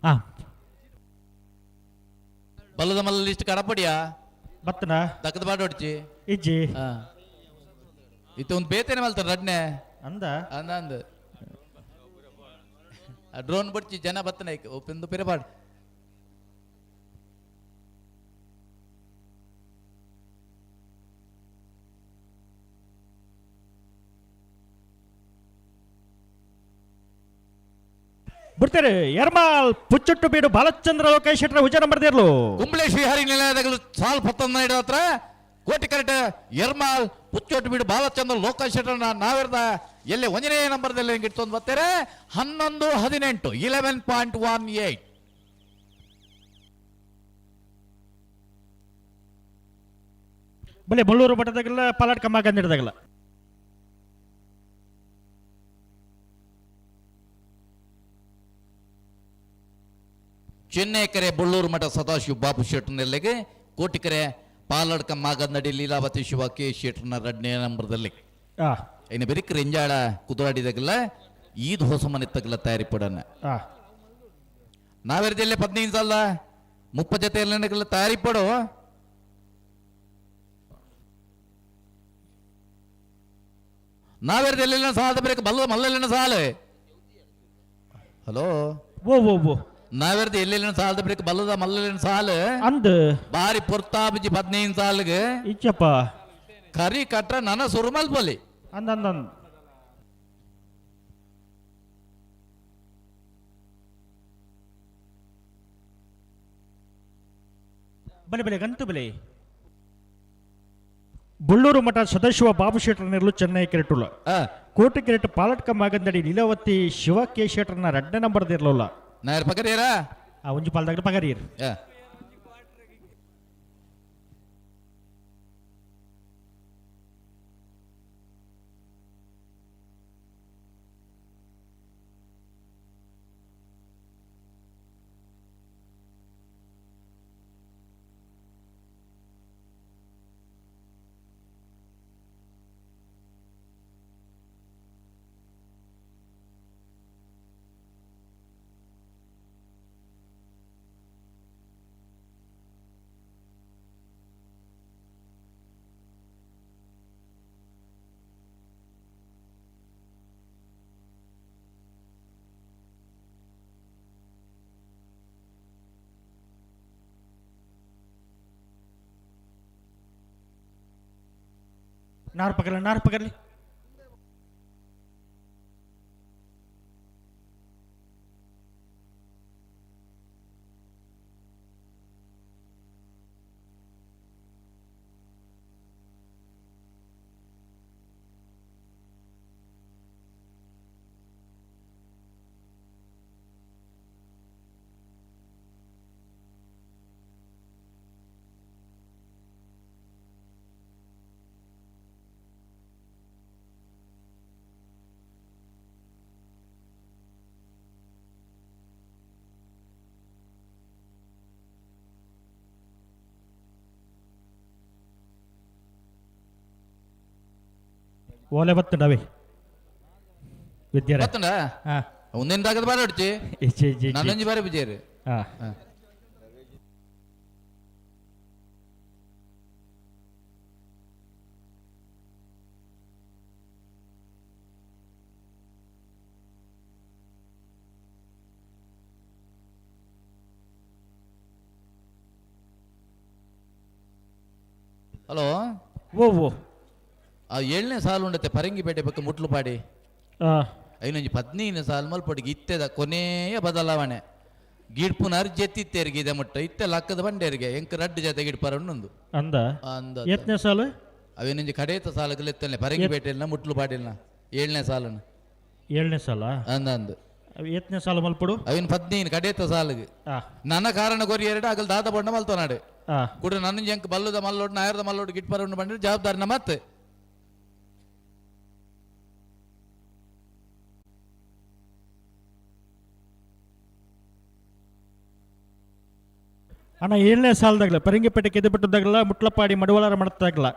ಹಾ ಬಲ್ಲದ ಮಲ್ಲ ಲಿಸ್ಟ್ ಕಡಪಡಿಯಾ ಬತ್ತನ ತಕ್ಕದ ಬಾಡ ಹೊಡ್ಚಿ ಇಜ್ಜಿ ಹಾ ಇತ್ತು ಒಂದು ಬೇತೇನೆ ಮಲ್ತಾರ ರಡ್ನೆ ಅಂದ ಅಂದ ಅಂದ ಆ ಡ್ರೋನ್ ಬಡ್ಚಿ ಜನ ಬತ್ತನ ಒಪ್ಪಿಂದು ಪಿರಪಾಡು ಬಿಡ್ತಾರೆ ಎರ್ಮಾಲ್ ಪುಚ್ಚೊಟ್ಟು ಬೀಡು ಬಾಲಚಂದ್ರ ಲೋಕೇಶ್ ಶೆಟ್ಟರ್ ಉಚ್ಚ ನಂಬರ್ ದೇರ್ಲು ಕುಂಬ್ಳೆ ಶ್ರೀಹರಿ ನಿಲಯದಗಳು ಸಾಲ್ ಪತ್ತೊಂದು ಹತ್ರ ಕೋಟಿ ಕರೆಟ್ ಎರ್ಮಾಲ್ ಪುಚ್ಚೋಟು ಬೀಡು ಬಾಲಚಂದ್ರ ಲೋಕೇಶ್ ಶೆಟ್ಟರ್ನ ನಾವಿರ್ದ ಎಲ್ಲಿ ಒಂದನೇ ನಂಬರ್ದಲ್ಲಿ ಇಟ್ಕೊಂಡು ಬರ್ತಾರೆ 11:18 11.18. ಬಲೆ ಬಳ್ಳೂರು ಮಠದಾಗಲ್ಲ ಪಾಲಾಟ್ ಕಮ್ಮ ಗಂದಿಡದಾಗಲ್ಲ ಚೆನ್ನೈಕೆರೆ ಬಳ್ಳೂರು ಮಠ ಸದಾಶಿವ ಬಾಬು ಶೆಟ್ಟರ್ನಲ್ಲಿಗೆ ಕೋಟಿಕೆರೆ ಪಾಲಡ್ಕ ಮಾಗಂದಡಿ ಲೀಲಾವತಿ ಶಿವ ಕೆ ಶೆಟ್ಟರ್ನ ಎರಡನೇ ನಂಬರ್ದಲ್ಲಿ. ಇನ್ನು ಬೆರಿಕ್ ರೆಂಜಾಳ ಕುದುರಾಡಿದಾಗಲ್ಲ ಈದ್ ಹೊಸ ಮನೆ ತಗಲ ತಯಾರಿ ಪಡೋಣ. ನಾವೇರ್ ಜಿಲ್ಲೆ 15 ಅಲ್ಲ 30 ಜೊತೆ ಎಲ್ಲ ತಯಾರಿ ಪಡು. ನಾವೇರ್ ಜಿಲ್ಲೆ ಸಾಲದ ಬೇಕು ಬಲ್ಲ ಮಲ್ಲ ಸಾಲ. ಹಲೋ ಓ ಓ ಓ ನಾವೇರ್ದು ಎಲ್ಲೆಲ್ಲ ಸಾಲದ ಬೇಕು ಬಲ್ಲದ ಮಲ್ಲ ಸಾಲ ಅಂದ್ ಬಾರಿ ಪೊರ್ತಾಬುಜಿ 15 ಸಾಲಿಗೆ ಇಚ್ಚಪ್ಪ ಕರಿ ಕಟ್ರ ನನ್ನ ಸುರುಮಲ್ ಬಲಿ ಅಂದ ಅಂದ ಅಂದ್ ಬಲೆ ಬಲೆ ಗಂತು ಬಲೆ ಬಳ್ಳೂರು ಮಠ ಸದಾಶಿವ ಬಾಬು ಶೆಟ್ಟರ್ನಿರಲು ಚೆನ್ನೈ ಕೆರೆಟುಲ್ಲ ಕೋಟೆ ಕೆರೆಟ್ ಪಾಲಟ್ಕ ಮಾಗಂದಡಿ ಲೀಲಾವತಿ ಶಿವ ಕೆ ಶೆಟ್ಟರ್ನ ರಡ್ಡ ನಂಬರ್ ಇರಲಿಲ್ಲ ನಾಯರ್ ಪಗರಿಯರ ಆ ಒಂಜಿ ಪಾಲ್ದಾಗ ಪಗರಿಯರ್. ನಾರು ಪಗರ್ಲಿ ನಾರು ಪಗರ್ಲಿ ಓಲೆ ಬತ್ತುಂಡವೆ ವಿದ್ಯಾರ ಬತ್ತುಂಡ ಒಂದಿನ ತಾಕದ ಬಾರ ಹೊಡ್ಚಿ ಇಜ್ಜಿ ಇಜ್ಜಿ ಇಜ್ಜಿ. ನನ್ನೊಂಜಿ ಬಾರಿ ಬಿಜೇರು. ಹಾ. ಹಲೋ ಓ ಓ ಆ ಏಳನೇ ಸಾಲು ಉಂಡತೆ ಪರಂಗಿಪೇಟೆ ಪಕ್ಕ ಮುಟ್ಲುಪಾಡಿ. ಐನೊಂಜಿ 15 ಸಾಲು ಮಲ್ಪೊಡಿಗೆ ಇತ್ತೆದ ಕೊನೆಯ ಬದಲಾವಣೆ ಗಿಡ್ಪುನ ಅರ್ಜೆತ್ತಿತ್ತೇರಿಗೆ ಇದೆ ಮುಟ್ಟ ಇತ್ತೆ ಲಕ್ಕದ ಬಂಡೇರಿಗೆ ಎಂಕ್ ರಡ್ಡು ಜೊತೆ ಗಿಡ್ಪರ ಉಂಡು. ಅಂದ? ಅಂದ. ಎತ್ನೇ ಸಾಲು? ಅವೇನೊಂಜಿ ಕಡೇತ ಸಾಲುಗಳು ಎತ್ತನೆ ಪರಂಗಿಪೇಟೆಲ್ನ ಮುಟ್ಲುಪಾಡಿಲ್ನ ಏಳನೇ ಸಾಲನ. ಏಳನೇ ಸಾಲ? ಅಂದ ಅಂದು. ಎತ್ನೇ ಸಾಲು ಮಲ್ಪಡು? ಅವಿನ 15 ಕಡೇತ ಸಾಲಿಗೆ. ನನ್ನ ಕಾರಣ ಕೊರಿ ಎರಡು ಅಗಲ್ ದಾದ ಬಣ್ಣ ಮಲ್ತೋನಾಡು. ಕುಡ ನನ್ನ ಜಂಕ್ ಬಲ್ಲದ ಮಲ್ಲೋಡು ನಾಯರದ ಮಲ್ಲೋಡು ಗಿಟ್ಪರ ಉಂಡು ಬಂದ್ರೆ ಜವಾಬ್ದಾರಿನ ಮತ್ತೆ. ಅಣ್ಣ ಏಳನೇ ಸಾಲದಾಗಲ ಪರಂಗಿಪೇಟೆ ಕೆದೆಪಟ್ಟದಾಗಲ ಮುಟ್ಲಪಾಡಿ ಮಡವಳರ ಮಡತಾಗಲ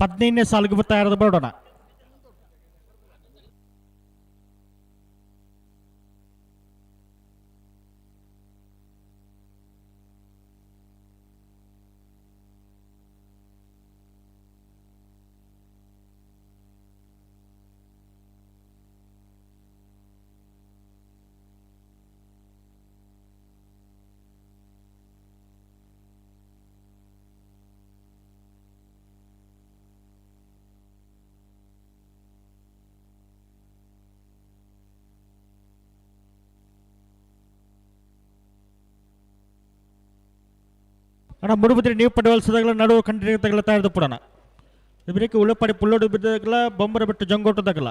15ನೇ ಸಾಲಿಗೆ ತಯಾರದ ಬರೋಣ. ಅಣ್ಣ ಮುಡುಬಿದ್ರೆ ನೀವು ಪಡವಲ್ಸದಾಗಲ ನಡುವು ಕಂಡಿದ್ದಾಗಲ ತಯಾರಿದು ಪುಡೋಣ. ಇಬ್ಬರಿಗೆ ಉಳ್ಳಪಾಡಿ ಪುಲ್ಲೋಡು ಬಿದ್ದಾಗಲ ಬೊಂಬರ ಬಿಟ್ಟು ಜಂಗೋಟದಾಗಲ.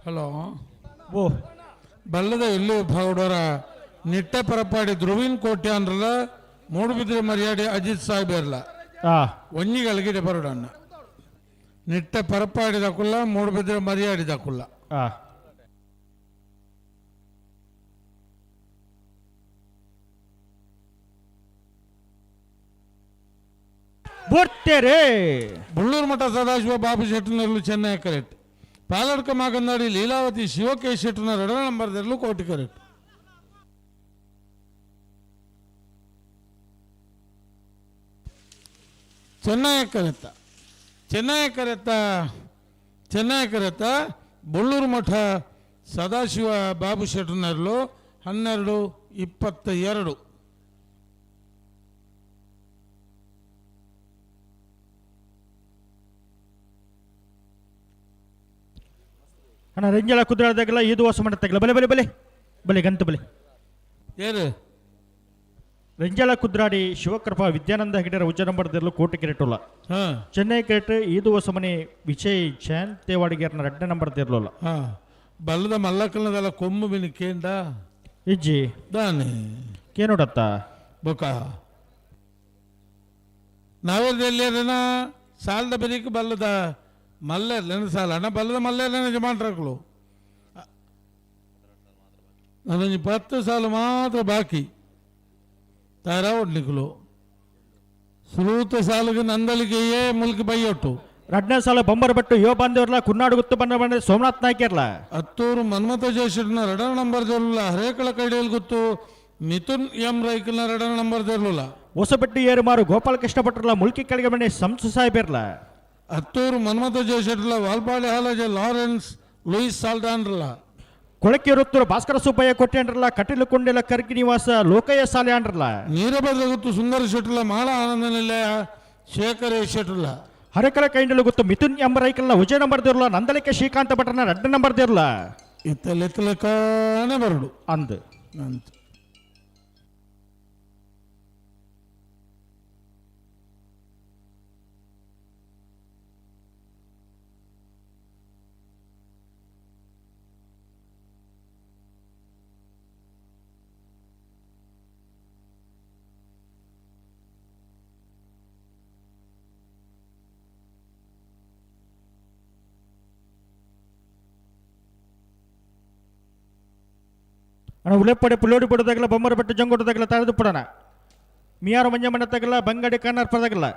ಹಲೋ. ಓ ಬಲ್ಲದ ಇಲ್ಲಿ ಭಾಗಡೋರ ನಿಟ್ಟೆ ಪರಪಾಡಿ ಧ್ರುವಿನ್ ಕೋಟೆ ಅಂದ್ರಲ್ಲ ಮೂಡುಬಿದ್ರೆ ಮರ್ಯಾದೆ ಅಜಿತ್ ಸಾಹೇಬ್ ಇರಲ್ಲ. ಒಂಜಿಗಳಿಗೆ ಬರೋಡಣ್ಣ ನಿಟ್ಟೆ ಪರಪಾಡಿದ ಕುಲ್ಲ ಮೂಡುಬಿದ್ರೆ ಮರ್ಯಾಡಿದ ಕುಲ್ಲ. ಬರ್ತೇರೆ. ಬಳ್ಳೂರು ಮಠ ಸದಾಶಿವ ಬಾಬು ಶೆಟ್ಟನರ್ಲು ಚೆನ್ನೈ ಕರೆಕ್ಟ್. ಪಾಲಡ್ಕ ಮಾಗಂದಾಡಿ ಲೀಲಾವತಿ ಶಿವಕೆ ಶೆಟ್ಟನ ಎರಡನೇ ನಂಬರ್ದಲ್ಲೂ ಕೋಟಿ ಕರೆಕ್ಟ್. ಚೆನ್ನೈ ಕರೆತ್ತ ಚೆನ್ನೈ ಕರೆತ್ತ ಚೆನ್ನೈ ಕರೆತ್ತ ಬಳ್ಳೂರು ಮಠ ಸದಾಶಿವ ಬಾಬು ಶೆಟ್ಟನರ್ಲು 12 22. ಅಣ್ಣ ರಂಜಲ ಕುದುರೆದಾಗಲ್ಲ ಇದು ಹೊಸ ಮಾಡತ್ತಾಗಲ್ಲ ಬಲೆ ಬಲೆ ಬಲೆ ಬಲೆ ಗಂತು ಬಲೆ. ಏನು? ರಂಜಾಳ ಕುದ್ರಾಡಿ ಶಿವಕೃಪಾ ವಿದ್ಯಾನಂದ ಹೆಗಡೆರ ಉಜ್ಜ ನಂಬರ್ ದಿರ್ಲು ಕೋಟಿ ಕೆರೆಟುಲ್ಲ. ಚೆನ್ನೈ ಕೆರೆಟ್ ಈದು ಹೊಸ ಮನೆ ವಿಜಯ್ ಜಯಂತ್ ತೇವಾಡಿಗೇರ್ನ ಎರಡನೇ ನಂಬರ್ ದಿರ್ಲುಲ್ಲ. ಬಲ್ಲದ ಮಲ್ಲಕ್ಕಲ್ನದಲ್ಲ ಕೊಮ್ಮು ಬಿನಿ ಕೇಂದ? ಇಜ್ಜಿ. ದಾನೆ. ಕೇನೋಡತ್ತ? ಬೊಕ ನಾವೇರ್ದೆಲ್ಲಿಯನ ಸಾಲದ ಬೆರಿಕ್ ಬಲ್ಲದ ಮಲ್ಲೆರ್ಲೆನ ಸಾಲ ಅಣ್ಣ ಬಲ್ಲದ ಮಲ್ಲೆರ್ಲೆನ ಯಜಮಾನ್ರಗಳು ನಾನೊಂಜಿ 10 ಸಾಲು ಮಾತ್ರ ಬಾಕಿ ತಾರ ಒಡ್ಲಿಕ್ಕಲು ಸುಲೂತ ಸಾಲಿಗೆ ನಂದಲಿಗೆಯೇ ಮುಲ್ಕಿ ಬೈಯೊಟ್ಟು. ರಡ್ನೇ ಸಾಲ ಬೊಂಬರ್ ಬೆಟ್ಟು ಯೋ ಬಂದಿರ್ಲ ಕುನ್ನಾಡು ಗುತ್ತು ಬಂದ ಬಂದ ಸೋಮನಾಥ್ ನಾಯ್ಕರ್ಲ. ಹತ್ತೂರು ಮನ್ಮಥ ಜೋಶಿನ ಎರಡನೇ ನಂಬರ್ ದೇರ್ಲುಲ್ಲ ಹರೇಕಳ ಕೈಡಿಯಲ್ಲಿ ಗೊತ್ತು ಮಿಥುನ್ ಎಂ ರೈಕಲ್ನ ಎರಡನೇ ನಂಬರ್ ದೇರ್ಲುಲ್ಲ. ಹೊಸಬೆಟ್ಟು ಏರುಮಾರು ಗೋಪಾಲಕೃಷ್ಣ ಭಟ್ರಲ ಮುಲ್ಕಿ ಕೆಳಗೆ ಮನೆ ಸಂಸು ಸಾಹೇಬಿರ್ಲ. Hattur Manmatha ಜೋಶಿರ್ಲ Valpadi ಹಾಲಜೆ Lawrence Louis ಸಾಲ್ಡಾನ್ರಲ್ಲ. ಕೊಳಕೆ ವೃತ್ತರು ಭಾಸ್ಕರ ಸುಬ್ಬಯ್ಯ ಕೊಟ್ಟೆಂಡ್ರಲ್ಲ ಕಟೀಲು ಕೊಂಡೆಲ ಕರ್ಗಿ ನಿವಾಸ ಲೋಕಯ್ಯ ಸಾಲೆ ಅಂಡ್ರಲ್ಲ. ನೀರಭದ್ರ ಗೊತ್ತು ಸುಂದರ ಶೆಟ್ಟರ್ಲ ಮಾಳ ಆನಂದ ನಿಲಯ ಶೇಖರ ಶೆಟ್ಟರ್ಲ. ಹರಕರ ಕೈಂಡಲು ಗೊತ್ತು ಮಿಥುನ್ ಎಂಬ ರೈಕಲ್ನ ವಿಜಯ ನಂಬರ್ ದೇರ್ಲ ನಂದಲಿಕೆ ಶ್ರೀಕಾಂತ ಭಟ್ರನ ಎರಡನೇ ನಂಬರ್ ದೇರ್ಲ. ಇತ್ತಲೆ ಕಾಣೆ ಬರಡು ಅಂದು ಅಂತ. ಅಣ್ಣ ಉಳೆಪ್ಪಡೆ ಪುಲ್ಲೋಡಿ ಪಡೋದಾಗಲ್ಲ ಬೊಮ್ಮರ ಬೆಟ್ಟ ಜಂಗೋಟದಾಗಲ್ಲ ತಡೆದು ಪಡೋಣ ಮಿಯಾರು ಮಂಜ ಮಣ್ಣತ್ತಾಗಲ್ಲ ಬಂಗಡಿ ಕಣ್ಣರ್ ಪದಾಗಲ್ಲ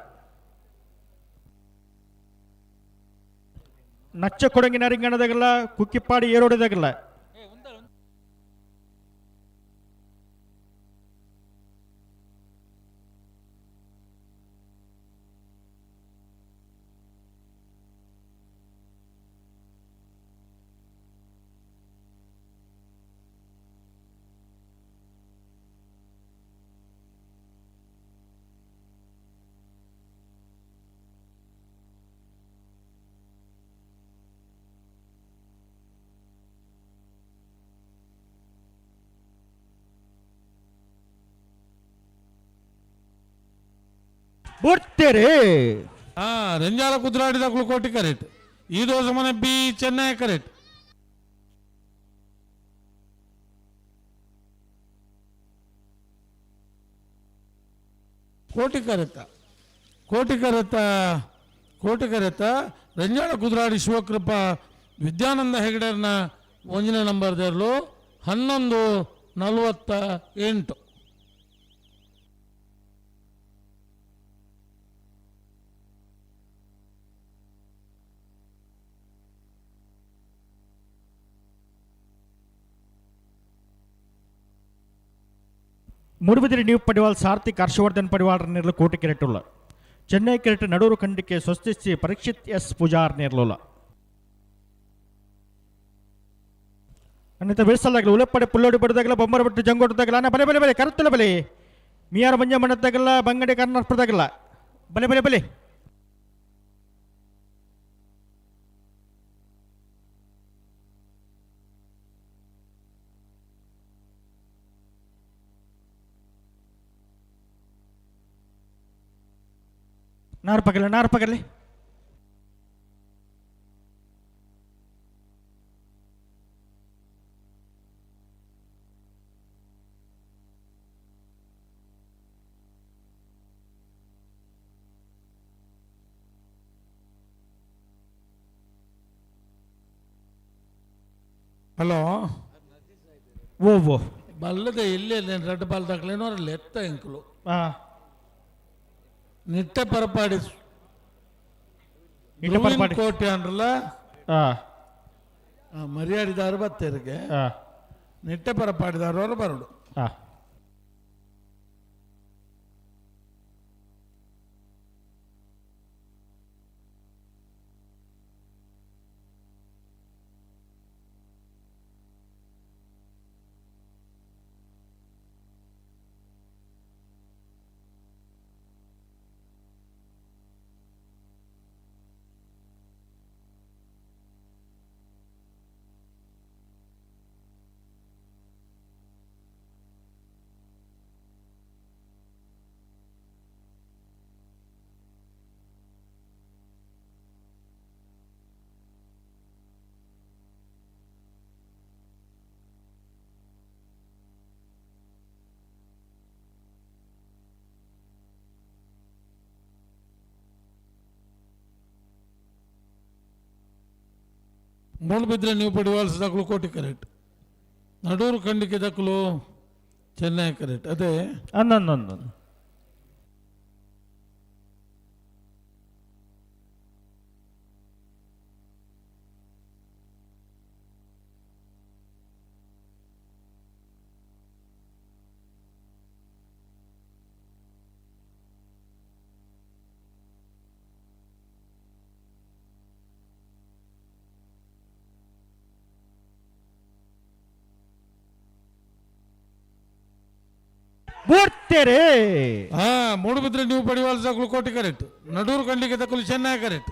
ನಚ್ಚ ಕೊಡಂಗಿನ ರಿಂಗಣದಾಗಲ್ಲ ಕುಕ್ಕಿಪ್ಪಾಡಿ ಏರೋಡಿದಾಗಲ್ಲ. ಬುಡ್ತೇರಿ. ರೆಂಜಾಲ ಕುದ್ರಾಡಿದಕ್ಲು ಕೋಟಿ ಕರೆಕ್ಟ್. ಈ ದೋಸೆ ಮನೆ ಬಿ ಚೆನ್ನೈ ಕರೆಕ್ಟ್. ಕೋಟಿ ಕರೆತ ಕೋಟಿ ಕರೆತ ಕೋಟಿ ಕರೆತ ರಂಜಾಳ ಕುದ್ರಾಡಿ ಶಿವಕೃಪಾ ವಿದ್ಯಾನಂದ ಹೆಗಡೆರ್ನ ಒಂದನೇ ನಂಬರ್ ದೇರ್ಲು 11:48. ಮೂಡುಬಿದಿರೆ ನ್ಯೂ ಪಡಿವಾಲ್ ಸಾರ್ಥಿಕ್ ಹರ್ಷವರ್ಧನ್ ಪಡಿವಾಳ್ ನೇರ್ಲು ಕೋಟಿ ಕೆರೆಟುಲ್ಲ. ಚೆನ್ನೈ ಕೆರೆಟ್ ನಡೂರು ಖಂಡಿಕೆ ಸ್ವಸ್ತಿಸಿ ಪರೀಕ್ಷಿತ್ ಎಸ್ ಪೂಜಾರ್ ನೇರ್ಲುಲ್ಲ. ಅನ್ನಿತ ಬೇಸಲ್ಲಾಗಲಿ ಉಲಪ್ಪಡೆ ಪುಲ್ಲೋಡಿ ಬಡದಾಗಲ ಬೊಮ್ಮರ ಬಿಟ್ಟು ಜಂಗೋಟದಾಗಲ ಅನ್ನ ಬಲೆ ಬಲೆ ಬಲೆ ಕರುತ್ತಲ ಬಲೆ ಮಿಯಾರ ಮಂಜ ಮಣ್ಣದಾಗಲ್ಲ ಬಂಗಡೆ ಕರ್ನಾಟಕದಾಗಲ್ಲ ಬಲೆ ಬಲೆ ಬಲೆ. ನಾರು ಪಗಲೆ ನಾರು ಪಗಲೆ. ಹಲೋ. ಓ ಓ ಬಲ್ಲದೆ ಇಲ್ಲಿ ರೆಡ್ ಬಾಲ್ ದಾಖಲೇನೋ ಎತ್ತ ಎಂಕುಲು ನಿಟ್ಟೆ ಪರಪಾಡಿ ನಿಟ್ಟೆ ಪರಪಾಡಿ. ಕೋಟೆ ಅಂದ್ರಲ್ಲ ಮರ್ಯಾದಿದಾರು ಬತ್ತೇರಿಗೆ ನಿಟ್ಟೆ ಪರಪಾಡಿದಾರವರು ಬರಡು. ಮೂಡುಬಿದ್ರೆ ನೀವು ಪಡಿವಾಲ್ಸ್ ದಕ್ಕಲು ಕೋಟಿ ಕರೆಕ್ಟ್. ನಡೂರು ಖಂಡಿಕೆ ದಕ್ಕಲು ಚೆನ್ನೈ ಕರೆಕ್ಟ್. ಅದೇ ಅನ್ನೊಂದೊಂದು ಬುಡ್ತೇರಿ. ಮೂಡುಬಿದ್ರೆ ನೀವು ಪಡಿವಾಲ್ಸ್ ದಕ್ಕಲು ಕೋಟಿ ಕರೆಕ್ಟ್. ನಡೂರು ಖಂಡಿಕೆ ದಕ್ಕಲು ಚೆನ್ನೈ ಕರೆಕ್ಟ್.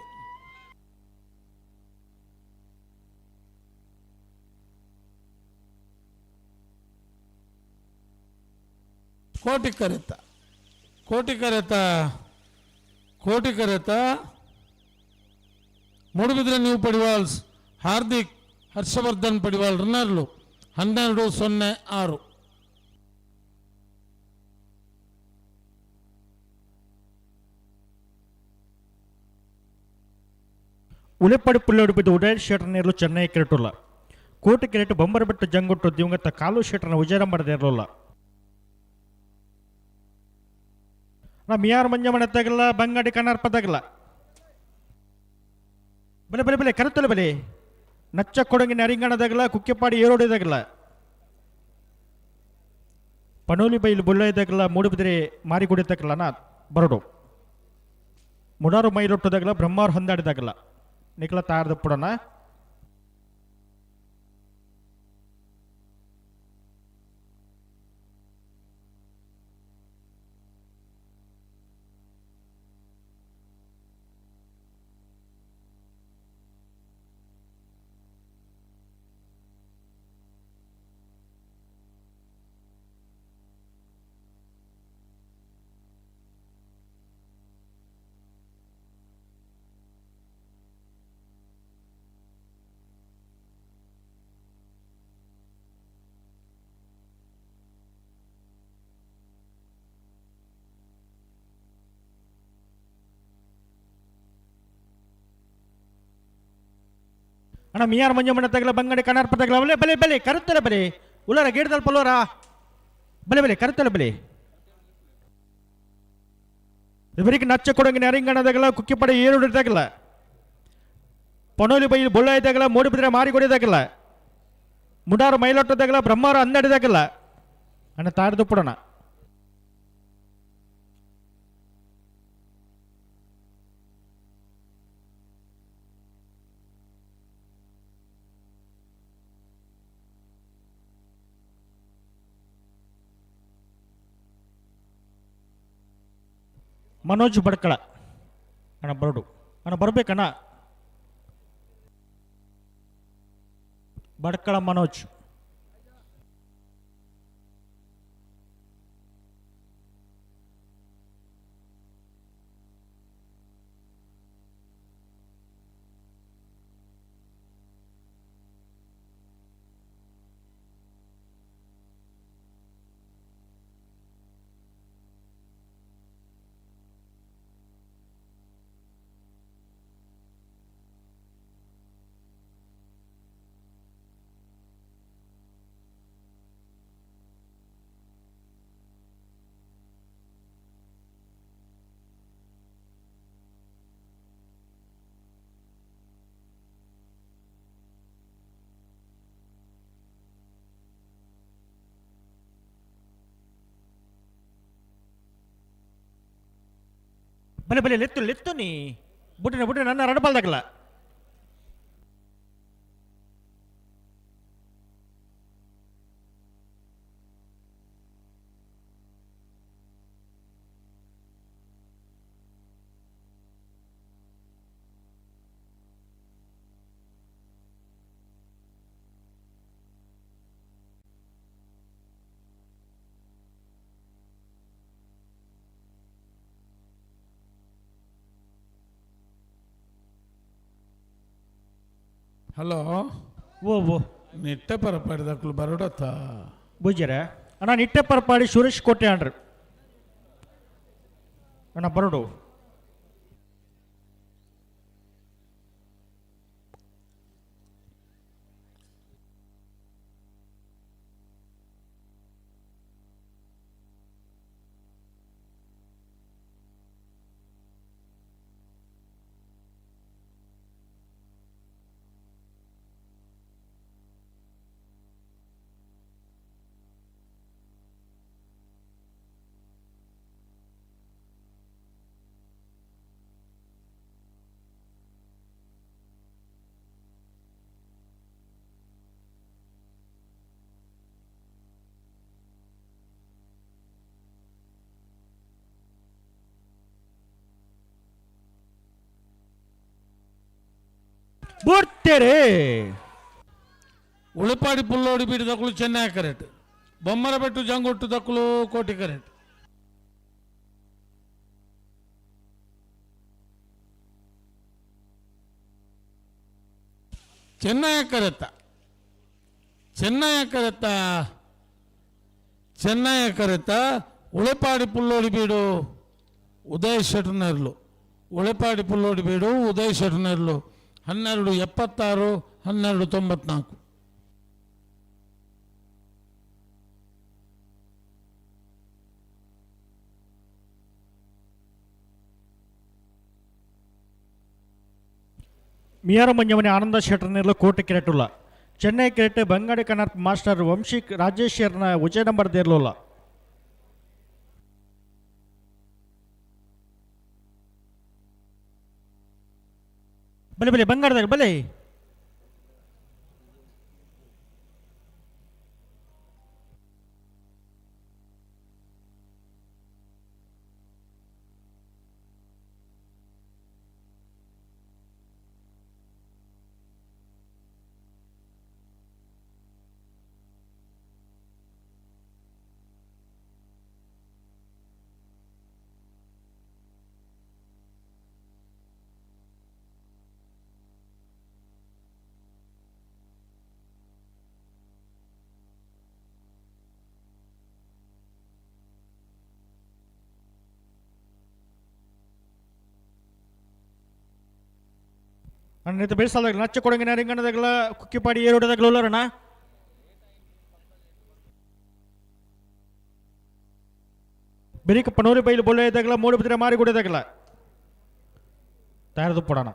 ಕೋಟಿ ಕರೆತ ಕೋಟಿ ಕರೆತ ಕೋಟಿ ಕರೆತ ಮೂಡುಬಿದ್ರೆ ನೀವು ಪಡಿವಾಲ್ಸ್ ಹಾರ್ದಿಕ್ ಹರ್ಷವರ್ಧನ್ ಪಡಿವಾಲ್ ರನ್ನರ್ಲು 12:06. ಉಲೆಪ್ಪಡಿ ಪುಲ್ಲೋಡಿ ಬಿದ್ದು ಉದಯ್ ಶೆಟ್ಟರ್ ನೇರ್ಲು ಚೆನ್ನೈ ಕೆರೆಟುಲ್ಲ. ಕೋಟಿ ಕೆರೆಟು ಬೊಂಬರಬೆಟ್ಟು ಜಂಗುಟ್ಟು ದಿವಂಗತ ಕಾಲು ಶೆಟ್ಟರ್ನ ವಿಜಯರಂಬರದ ಇರಲಿಲ್ಲ. ನಾ ಮಿಯಾರ್ ಮಂಜಮಣ ತಗಲ್ಲ ಬಂಗಾಡಿ ಕಣ್ಣಾರ್ಪ ತಗಲ್ಲ ಬಲೆ ಬಲೆ ಬಲೆ ಕರುತ್ತಲ ಬಲೆ ನಚ್ಚ ಕೊಡಗಿನ ಅರಿಂಗಣದಾಗಲ ಕುಕ್ಕೆಪಾಡಿ ಏರೋಡಿದಾಗಲ ಪಣೋಲಿ ಬೈಲು ಬುಳ್ಳಯ್ಯದಾಗಲ ಮೂಡುಬಿದಿರೆ ಮಾರಿಗುಡಿ ತಗಲನ ಬರಡು ಮುಡಾರು ಮೈಲೊಟ್ಟದಾಗಲ ಬ್ರಹ್ಮಾರು ಹೊಂದಾಡಿದಾಗಲ ನಿಖಲ ತಾರದ ಪುಡನ ಅಣ್ಣ ಮಿಯಾರ್ ಮಂಜಮ್ಮನ ತಗಲ ಬಂಗಡೆ ಕನಾರ್ಪ ತಗಲ ಬಲೆ ಬಲೆ ಬಲೆ ಕರುತ್ತಲ ಬಲೆ ಉಲ್ಲರ ಗೇಡ್ದಲ್ ಪಲ್ಲೋರ ಬಲೆ ಬಲೆ ಕರುತ್ತಲ ಬಲೆ ಇವರಿಗೆ ನಚ್ಚ ಕೊಡಂಗಿ ನರಿಂಗಣ ತಗಲ ಕುಕ್ಕಿಪಡೆ ಏರುಡು ತಗಲ ಪಣೋಲಿ ಬೈಲಿ ಬೊಳ್ಳಾಯಿ ತಗಲ ಮೂಡಿಬಿದ್ರೆ ಮಾರಿಗೊಡಿ ತಗಲ ಮುಡಾರು ಮೈಲೊಟ್ಟ ತಗಲ ಬ್ರಹ್ಮಾರು ಹನ್ನೆರಡು ತಗಲ ಅಣ್ಣ ತಾಡ್ದು ಪುಡಣ ಮನೋಜ್ ಬಡ್ಕಳ ಅಣ್ಣ ಬರಡು ಅಣ್ಣ ಬರ್ಬೇಕಣ್ಣ ಬಡ್ಕಳ ಮನೋಜ್ ಬಲೆ ಬಲೆ ಲೆತ್ತು ಲೆತ್ತು ನೀ ಬುಟ್ಟಿನ ಬುಟ್ಟಿನ ನನ್ನ ರಡಬಲ್ದಾಗಲ್ಲ ಹಲೋ ಓ ಓ ನಿಟ್ಟೆ ಪರಪಾಡಿದಕ್ಲು ಬರೋಡತ್ತ ಬುಜ್ಜರ ಅಣ್ಣ ನಿಟ್ಟೆ ಪರಪಾಡಿ ಸುರೇಶ್ ಕೋಟೆ ಅಣ್ಣ ಅಣ್ಣ ಬರೋಡು ಬುಡ್ತೇರೆ ಉಳಿಪಾಡಿ ಪುಲ್ಲೋಡಿ ಬೀಡಿ ಚೆನ್ನೈ ಕರೆಕ್ಟ್ ಬೊಮ್ಮರಬೆಟ್ಟು ಜಂಗೊಟ್ಟು ದಕ್ಕಲು ಕೋಟಿ ಕರೆಕ್ಟ್ ಚೆನ್ನೈ ಕರೆತ್ತ ಚೆನ್ನೈ ಕರೆತ್ತ ಚೆನ್ನೈ ಕರೆತ್ತ ಉಳೆಪಾಡಿ ಪುಲ್ಲೋಡಿ ಬೀಡು ಉದಯ್ ಶೆಟ್ನರ್ಲು ಉಳೆಪಾಡಿ ಪುಲ್ಲೋಡಿ ಬೀಡು ಉದಯ್ ಶೆಟ್ನರ್ಲು 12 76 12 94. ಮಿಯಾರ ಮಂಜಮನೆ ಆನಂದ ಶೆಟ್ಟರ್ನೆಲ್ಲ ಕೋಟೆ ಕೆರೆಟುಲ್ಲ ಚೆನ್ನೈ ಕೆರೆಟ್ ಬಂಗಾಡಿ ಕನ್ನಡ ಮಾಸ್ಟರ್ ವಂಶಿ ರಾಜೇಶ್ವರ್ನ ಉಜಯ ನಂಬರ್ ದೇರ್ಲೋಲ್ಲ. ಬಲೆ ಬಲೆ ಬಂಗಾರದಾಗ ಬಲೆ ಅಣ್ಣ ಬೆಳೆಸಲ್ದಾಗಲ ನಚ್ಚ ಕೊಡಂಗಿನ ರಿಂಗಣದಾಗಲ ಕುಕ್ಕಿಪಾಡಿ ಏರುಡದಾಗಲ ಉಲ್ಲರಣ್ಣ. ಬೆರಿಕ ಪನೋರಿ ಬೈಲು ಬೊಳ್ಳೆದಾಗಲ ಮೂಡುಬಿದ್ರೆ ಮಾರಿಗುಡದಾಗಲ ತಯಾರದು ಪಡೋಣ.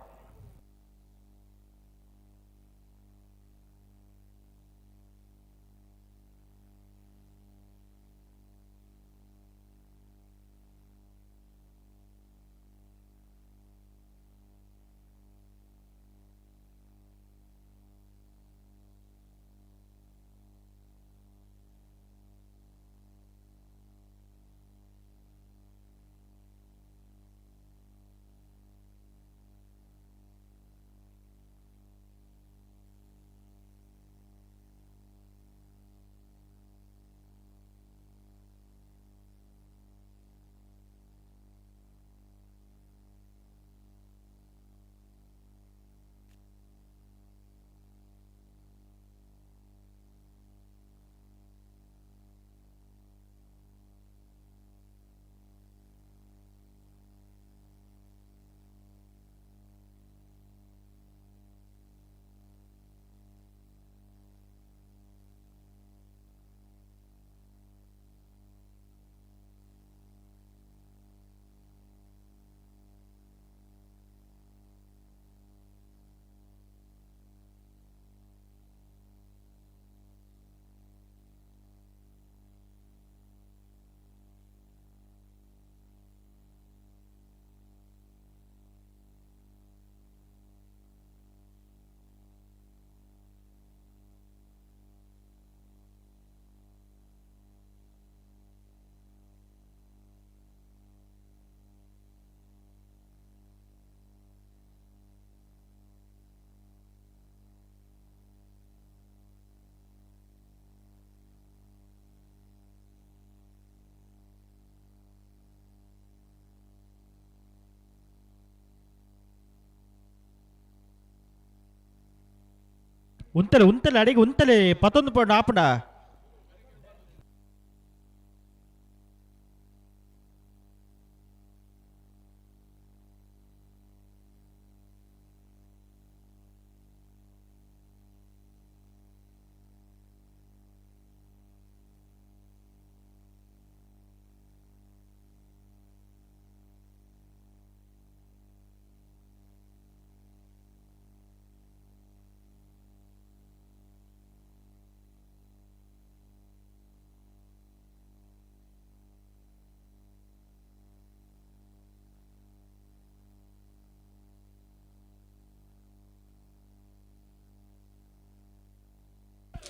ಉಂತಲೆ ಉಂತಲೆ ಅಡಿಗೆ ಉಂತಲೆ ಪತ್ತೊಂದು ಪಂಡ ಆಪುಂಡ.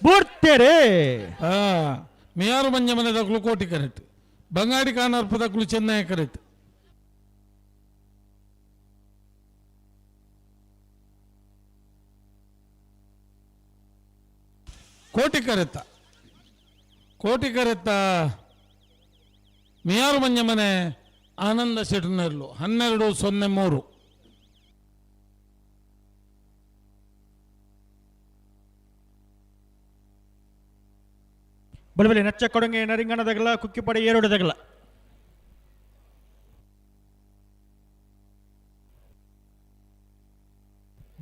ಬೂಡ್ತೇರೆ ಮಿಯಾರು ಮಂಜ ಮನೆ ದಕ್ಕಲು ಕೋಟಿ ಕರೆಕ್ಟ್, ಬಂಗಾಡಿ ಕಾನರ್ಪ ದಕ್ಕಲು ಚೆನ್ನೈ ಕರೆಕ್ಟ್. ಕೋಟಿ ಕರೆತ್ತ ಕೋಟಿ ಕರೆತ್ತ ಮಿಯಾರು ಮಂಜ ಮನೆ ಆನಂದ ಶೆಟ್ನರ್ಲು 12-03. ಬಲೆ ಬಲೆ ನಚ್ಚ ಕೊಡಂಗೆ ನರಿಂಗಣದಾಗಲ ಕುಕ್ಕಿಪಡೆ ಏರೋಡದಾಗಲ.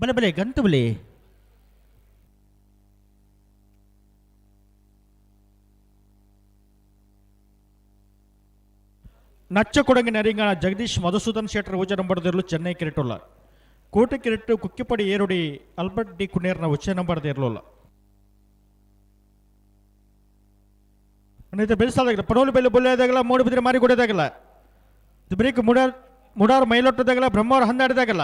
ಬಲೆ ಬಲೆ ಗಂತು ಬಲೆ. ನಚ್ಚ ಕೊಡಂಗೆ ನರಿಂಗಣ ಜಗದೀಶ್ ಮಧುಸೂದನ್ ಶೆಟ್ಟರ್ ಉಚ್ಚ ನಂಬರ್ದಿರಲು ಚೆನ್ನೈ ಕಿರಿಟುಲ್ಲ. ಕೋಟೆ ಕಿರಿಟು ಕುಕ್ಕಿಪಡಿ ಏರೋಡಿ ಆಲ್ಬರ್ಟ್ ಡಿ ಕುನೇರ್ನ ಉಚ್ಚ ನಂಬರ್ದಿರಲಿಲ್ಲ. ಬೆಳೆಸಾದಾಗಲ್ಲ ಪಡೋಲು ಬೆಲೆ ಬೊಲ್ಲೆದಾಗಲ್ಲ ಮೂಡುಬಿದ್ರೆ ಮಾರಿಗುಡದಾಗಲ್ಲ ಬ್ರೇಕ್ ಮುಡಾರ್ ಮುಡಾರ್ ಮೈಲೊಟ್ಟದಾಗಲ್ಲ ಬ್ರಹ್ಮವ್ರ ಹಂದಾಡಿದಾಗಲ್ಲ.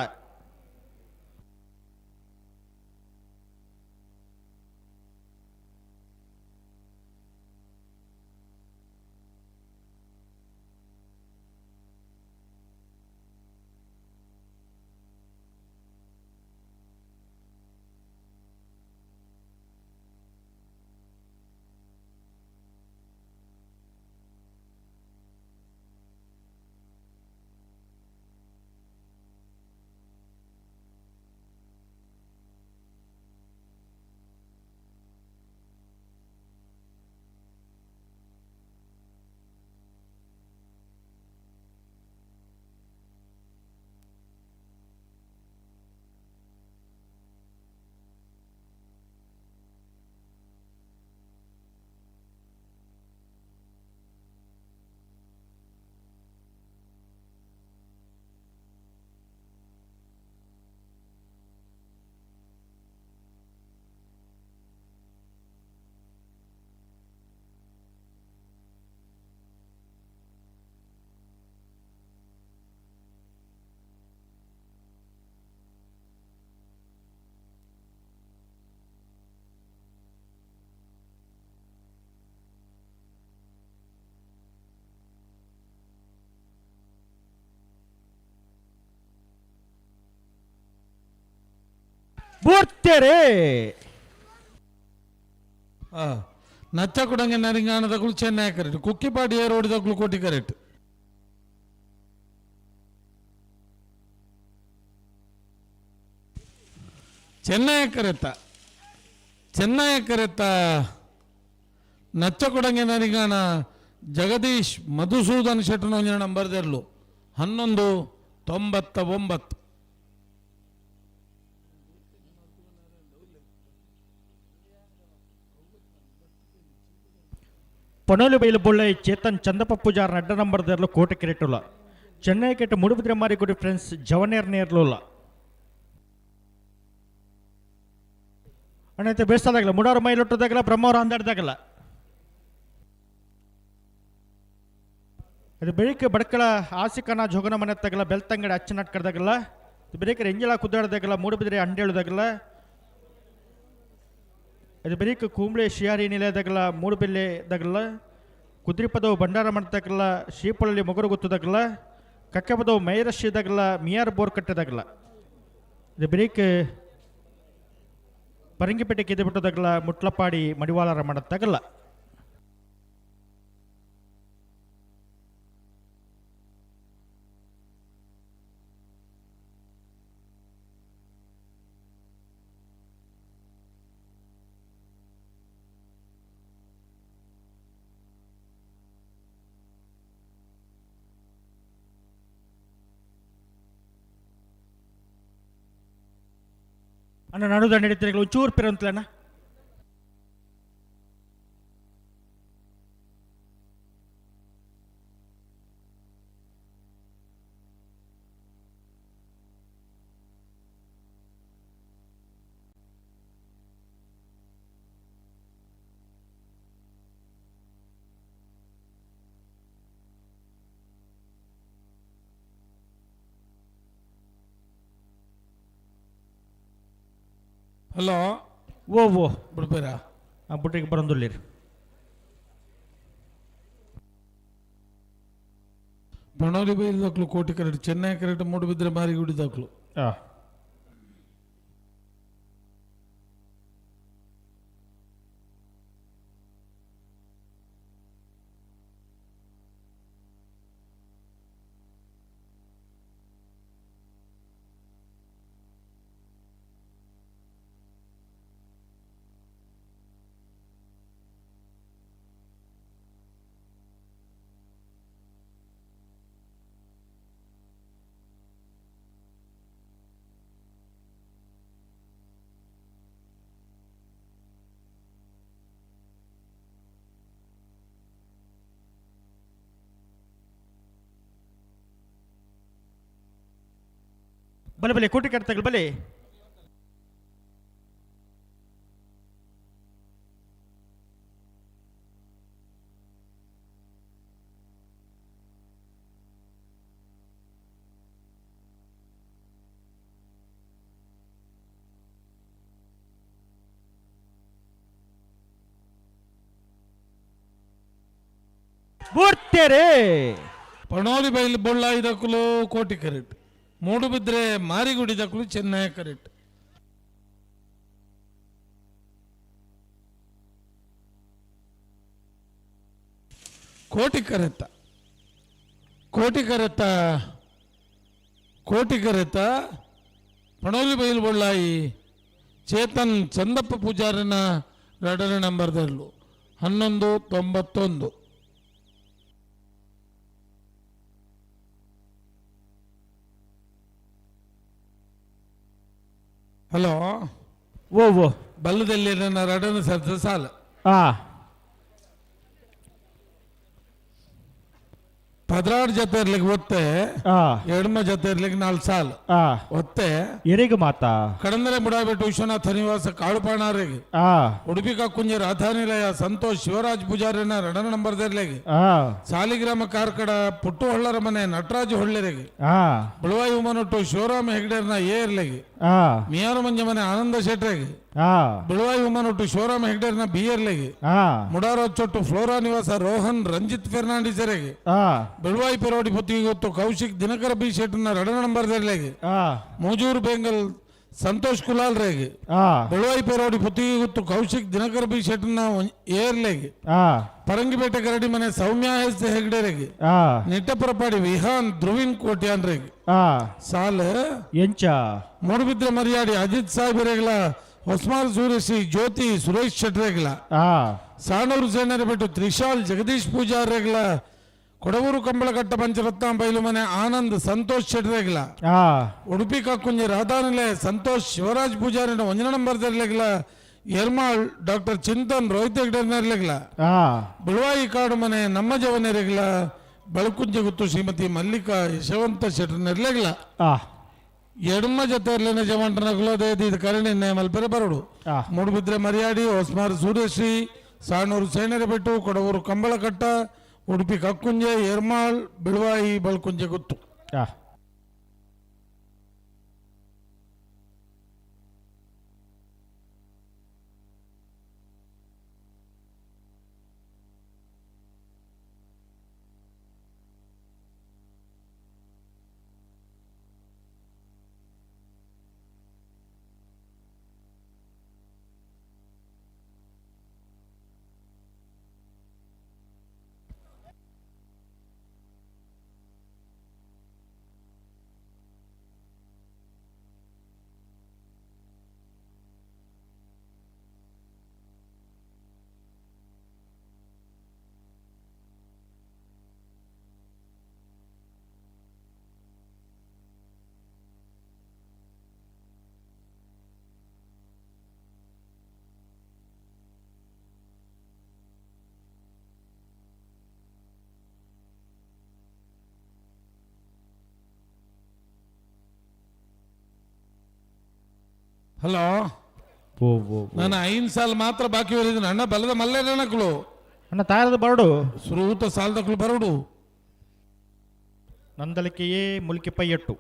ಪೂರ್ತಿಯರೇ. ನಚ್ಚ ಕುಡಂಗೆ ನರಿಂಗಾಣದಗಳು ಚೆನ್ನೈ ಕರೆಕ್ಟ್ ಕುಕ್ಕಿಪಾಡಿ ಏರೋಡಿದಗಳು ಕೋಟಿ ಕರೆಕ್ಟ್. ಚೆನ್ನೈ ಕರೆತ ಚೆನ್ನೈ ಕರೆತ ನಚ್ಚ ಕೊಡಂಗೆ ನರಿಂಗಾಣ ಜಗದೀಶ್ ಮಧುಸೂದನ್ ಶೆಟ್ಟನ ಒಂಜಿನ ನಂಬರ್ ದೆರ್ಲು 11:99. ಪಣೋಲಿ ಬೈಲು ಬೊಳ್ಳೈ ಚೇತನ್ ಚಂದಪ್ಪ ಪೂಜಾರ್ ನಡ್ಡ ನಂಬರ್ ದೇರ್ಲು ಕೋಟೆ ಕಿರೆಟುಲ ಚೆನ್ನೈ ಕೆಟ್ಟ ಮುಡುಬಿದ್ರೆ ಮಾರಿಗುಡಿ ಫ್ರೆಂಡ್ಸ್ ಜವನೇರ್ ನೇರ್ಲುಲ್ಲ ಅಣ್ಣೈತೆ ಬೇಸ್ತದಾಗಲ್ಲ ಮುಡಾರು ಮೈಲೊಟ್ಟದಾಗಲ್ಲ ಬ್ರಹ್ಮವ್ರ ಅಂದಾಡ್ದಾಗಲ್ಲ. ಅದು ಬೆಳಿಗ್ಗೆ ಬಡ್ಕಳ ಆಸಿಕನ ಜೋಗನ ಮನೆ ತಗಲ ಬೆಳ್ತಂಗಡಿ ಅಚ್ಚನಟ್ಕಡ್ದಾಗಲ್ಲ ಬೆಳಿಗ್ಗೆ ಎಂಜಲ ಕುದ್ದಾಡ್ದಾಗಲ್ಲ ಮೂಡುಬಿದ್ರೆ ಅಂಡೇಳುದಾಗಲ್ಲ ಅದು ಬೆಳಿಗ್ಗೆ ಕೂಂಬ್ಳೆ ಶಿಯಾರಿ ನಿಲಯದಾಗಲ್ಲ ಮೂಡುಬೆಲ್ಲೆದಾಗಲ್ಲ ಕುದ್ರಿಪದವು ಭಂಡಾರ ಮಾಡ್ತಾಗಲ್ಲ ಶ್ರೀಪಳಲ್ಲಿ ಮೊಗರು ಗೊತ್ತದಾಗಲ್ಲ ಕಕ್ಕೆಪದವು ಮೈರಶಿದಾಗಲ್ಲ ಮಿಯಾರ್ ಬೋರ್ ಕಟ್ಟದಾಗಲ್ಲ ಇದು ಬೆಳಿಗ್ಗೆ ಪರಂಗಿಪೇಟೆ ಕೆದೆಬಿಟ್ಟದಾಗಲ್ಲ ಮುಟ್ಲಪಾಡಿ ಮಡಿವಾಳರ ಮಾಡತ್ತಾಗಲ್ಲ. ಅಣ್ಣ ನಡುದ ನಡೀತಾರೆ ಒಂಚೂರು ಪಿರಂತಲಣ್ಣ. ಹಲೋ ಓ ಓ ಬಿಡ್ಬೇರಾ ಬುಟ್ಟಿಗೆ ಬರಂದುಳ್ಳಿರಿ. ಪಣೋಲಿ ಬೈಲ್ ದಾಖಲು ಕೋಟಿ ಕರೆಕ್ಟ್ ಚೆನ್ನೈ ಕರೆಕ್ಟ್ ಮೂಡುಬಿದ್ರೆ ಮಾರಿಗುಡಿ ದಾಖಲು. ಬಲೆ ಬಲೆ ಕೋಟಿ ಕಟ್ತಗಳು ಬಲೆ. ಬೂರ್ತೇರೆ ಪಣೋಲಿ ಬೈಲ್ ಬೊಳ್ಳಾಯಿ ದಕ್ಕಲು ಕೋಟಿ ಕರೆಕ್ಟ್ ಮೂಡುಬಿದ್ರೆ ಮಾರಿಗುಡಿ ದಕ್ಕಲು ಚೆನ್ನೈ ಕರೆಕ್ಟ್. ಕೋಟಿ ಕರೆತ್ತ ಕೋಟಿ ಕರೆತ್ತ ಕೋಟಿ ಕರೆತ್ತ ಪಣೋಲಿ ಬೈಲ್ ಬೊಳ್ಳಾಯಿ ಚೇತನ್ ಚಂದಪ್ಪ ಪೂಜಾರಿನ ಎರಡನೇ ನಂಬರ್ದಲ್ಲೂ 11:91. ಹಲೋ ಓ ಓ ಬಲ್ಲದಲ್ಲಿ ನನ್ನ ಎರಡನೇ ಸರ್ತ ಸಾಲ. 16 ಜೊತೆ ಇರ್ಲಿಕ್ಕೆ ಒತ್ತೆ, ಎಡಮ ಜೊತೆ ಇರ್ಲಿಕ್ಕೆ 4 ಸಾಲ ಒತ್ತೆ. ಎರಿಗ ಮಾತಾ ಕಡಂದರೆ ಬುಡಾಬೆಟ್ಟು ವಿಶ್ವನಾಥ ನಿವಾಸ ಕಾಳುಪಾಣಾರಿಗೆ, ಉಡುಪಿ ಕಾಕುಂಜ ರಾಧಾನಿಲಯ ಸಂತೋಷ್ ಶಿವರಾಜ್ ಪೂಜಾರಿನ ಎರಡನೇ ನಂಬರ್ ಇರ್ಲಿಕ್ಕೆ, ಸಾಲಿಗ್ರಾಮ ಕಾರ್ಕಡ ಪುಟ್ಟು ಹೊಳ್ಳರ ಮನೆ ನಟರಾಜ ಹೊಳ್ಳೆರಿಗೆ, ಬಳುವಾಯಿ ಉಮನೊಟ್ಟು ಶಿವರಾಮ ಹೆಗ್ಡೇರ್ನ ಎ ಇರ್ಲಿಗೆ, ಮಿಯಾರು ಮಂಜ ಮನೆ ಆನಂದ ಶೆಟ್ರಿಗೆ, ಬಿಳುವಾಯಿ ಉಮನೊಟ್ಟು ಶಿವರಾಮ ಹೆಗ್ಡೇರ್ನ ಬಿ ಇರ್ಲಿಗೆ, ಮುಡಾರ ಚೊಟ್ಟು ಫ್ಲೋರಾ ನಿವಾಸ ರೋಹನ್ ರಂಜಿತ್ ಫೆರ್ನಾಂಡಿಸರಿಗೆ, ಬೆಳುವಾಯಿ ಪೆರೋಡಿ ಪೊತ್ತಿಗೆ ಗೊತ್ತು ಕೌಶಿಕ್ ದಿನಕರ ಬಿ ಶೆಟ್ಟರ್ನ ಎರಡನೇ ನಂಬರ್ ಇರ್ಲಿಗೆ, ಮೂಜೂರು ಬೆಂಗಲ್ Santosh Kulal ರೇಗ್ ಬೆಳುವಾಯಿ ಪೇರೋಡಿ ಪುತ್ತಿಗೆ ಗುತ್ತು ಕೌಶಿಕ್ ದಿನಕರ್ ಬಿ ಶೆಟ್ಟರ್ನ ಏರ್ಲೆಗ್ ಪರಂಗಿಪೇಟೆ ಕರಡಿ ಮನೆ ಸೌಮ್ಯ ಎಸ್ ಹೆಗ್ಡೆರೆಗ್ ನಿಟ್ಟಪುರಪಾಡಿ ವಿಹಾನ್ ಧ್ರುವಿನ್ ಕೋಟ್ಯಾನ್ ರೇಗ್ ಸಾಲ್ ಎಂಚ ಮೂಡುಬಿದ್ರೆ ಮರ್ಯಾಡಿ ಅಜಿತ್ ಸಾಹೇಬರೆಗ್ಲ ಹೊಸ್ಮಾರ್ ಸೂರ್ಯಶ್ರೀ ಜ್ಯೋತಿ ಸುರೇಶ್ ಶೆಟ್ರೆಗ್ಲ ಸಾಣೂರು ಸೇನರ ಬಿಟ್ಟು ತ್ರಿಶಾಲ್ ಜಗದೀಶ್ ಪೂಜಾರ್ರೆಗ್ಲ ಕೊಡವೂರು ಕಂಬಳಘಟ್ಟ ಪಂಚರತ್ನ ಬೈಲು ಮನೆ ಆನಂದ್ ಸಂತೋಷ್ ಶೆಟ್ರೆಗ್ಲ ಉಡುಪಿ ಕಕ್ಕುಂಜಿ ರಾಧಾನಿಲೆ ಸಂತೋಷ್ ಶಿವರಾಜ್ ಪೂಜಾರಿನ ಒಂಜನ ನಂಬರ್ ತೆರ್ಲೆಗ್ಲ ಎರ್ಮಾಳ್ ಡಾಕ್ಟರ್ ಚಿಂತನ್ ರೋಹಿತ್ ಹೆಗ್ಡೆರ್ನೆರ್ಲೆಗ್ಲ ಬಿಳುವಾಯಿ ಕಾಡು ಮನೆ ನಮ್ಮ ಜವನೆರೆಗ್ಲ ಬೆಳಕುಂಜಿ ಗುತ್ತು ಶ್ರೀಮತಿ ಮಲ್ಲಿಕಾ ಯಶವಂತ ಶೆಟ್ಟರ್ನೆರ್ಲೆಗ್ಲ ಎಡಮ ಜೊತೆ ಜವಂಟನ ಕುಲದೇದಿ ಕರುಣಿನ್ನೆ ಮಲ್ಪೆರೆ ಬರಡು ಮೂಡುಬಿದ್ರೆ ಮರ್ಯಾಡಿ ಹೊಸ್ಮಾರ್ ಸೂರ್ಯಶ್ರೀ ಸಾಣೂರು ಸೇನರಬೆಟ್ಟು ಕೊಡವೂರು ಕಂಬಳಕಟ್ಟ ಉಡುಪಿ ಕಕ್ಕುಂಜೆ ಎರ್ಮಾಳ್ ಬಿಳುವಾಯಿ ಬಳ್ಕುಂಜೆ ಗುತ್ತು. ಹಲೋ, ನಾನು 5 ಸಾಲ ಮಾತ್ರ ಬಾಕಿ ಉಳಿದಿದ್ದೀನಿ ಅಣ್ಣ. ಬಲದ ಮಲ್ಲೇರಣಕ್ಳು ಅಣ್ಣ ತಾಯರದ ಬರಡು ಸುರೂತ ಸಾಲದಕ್ಳು ಬರಡು. ನಂದಲಿಕೆಯೇ ಮುಲ್ಕಿ ಪೈಯಟ್ಟು.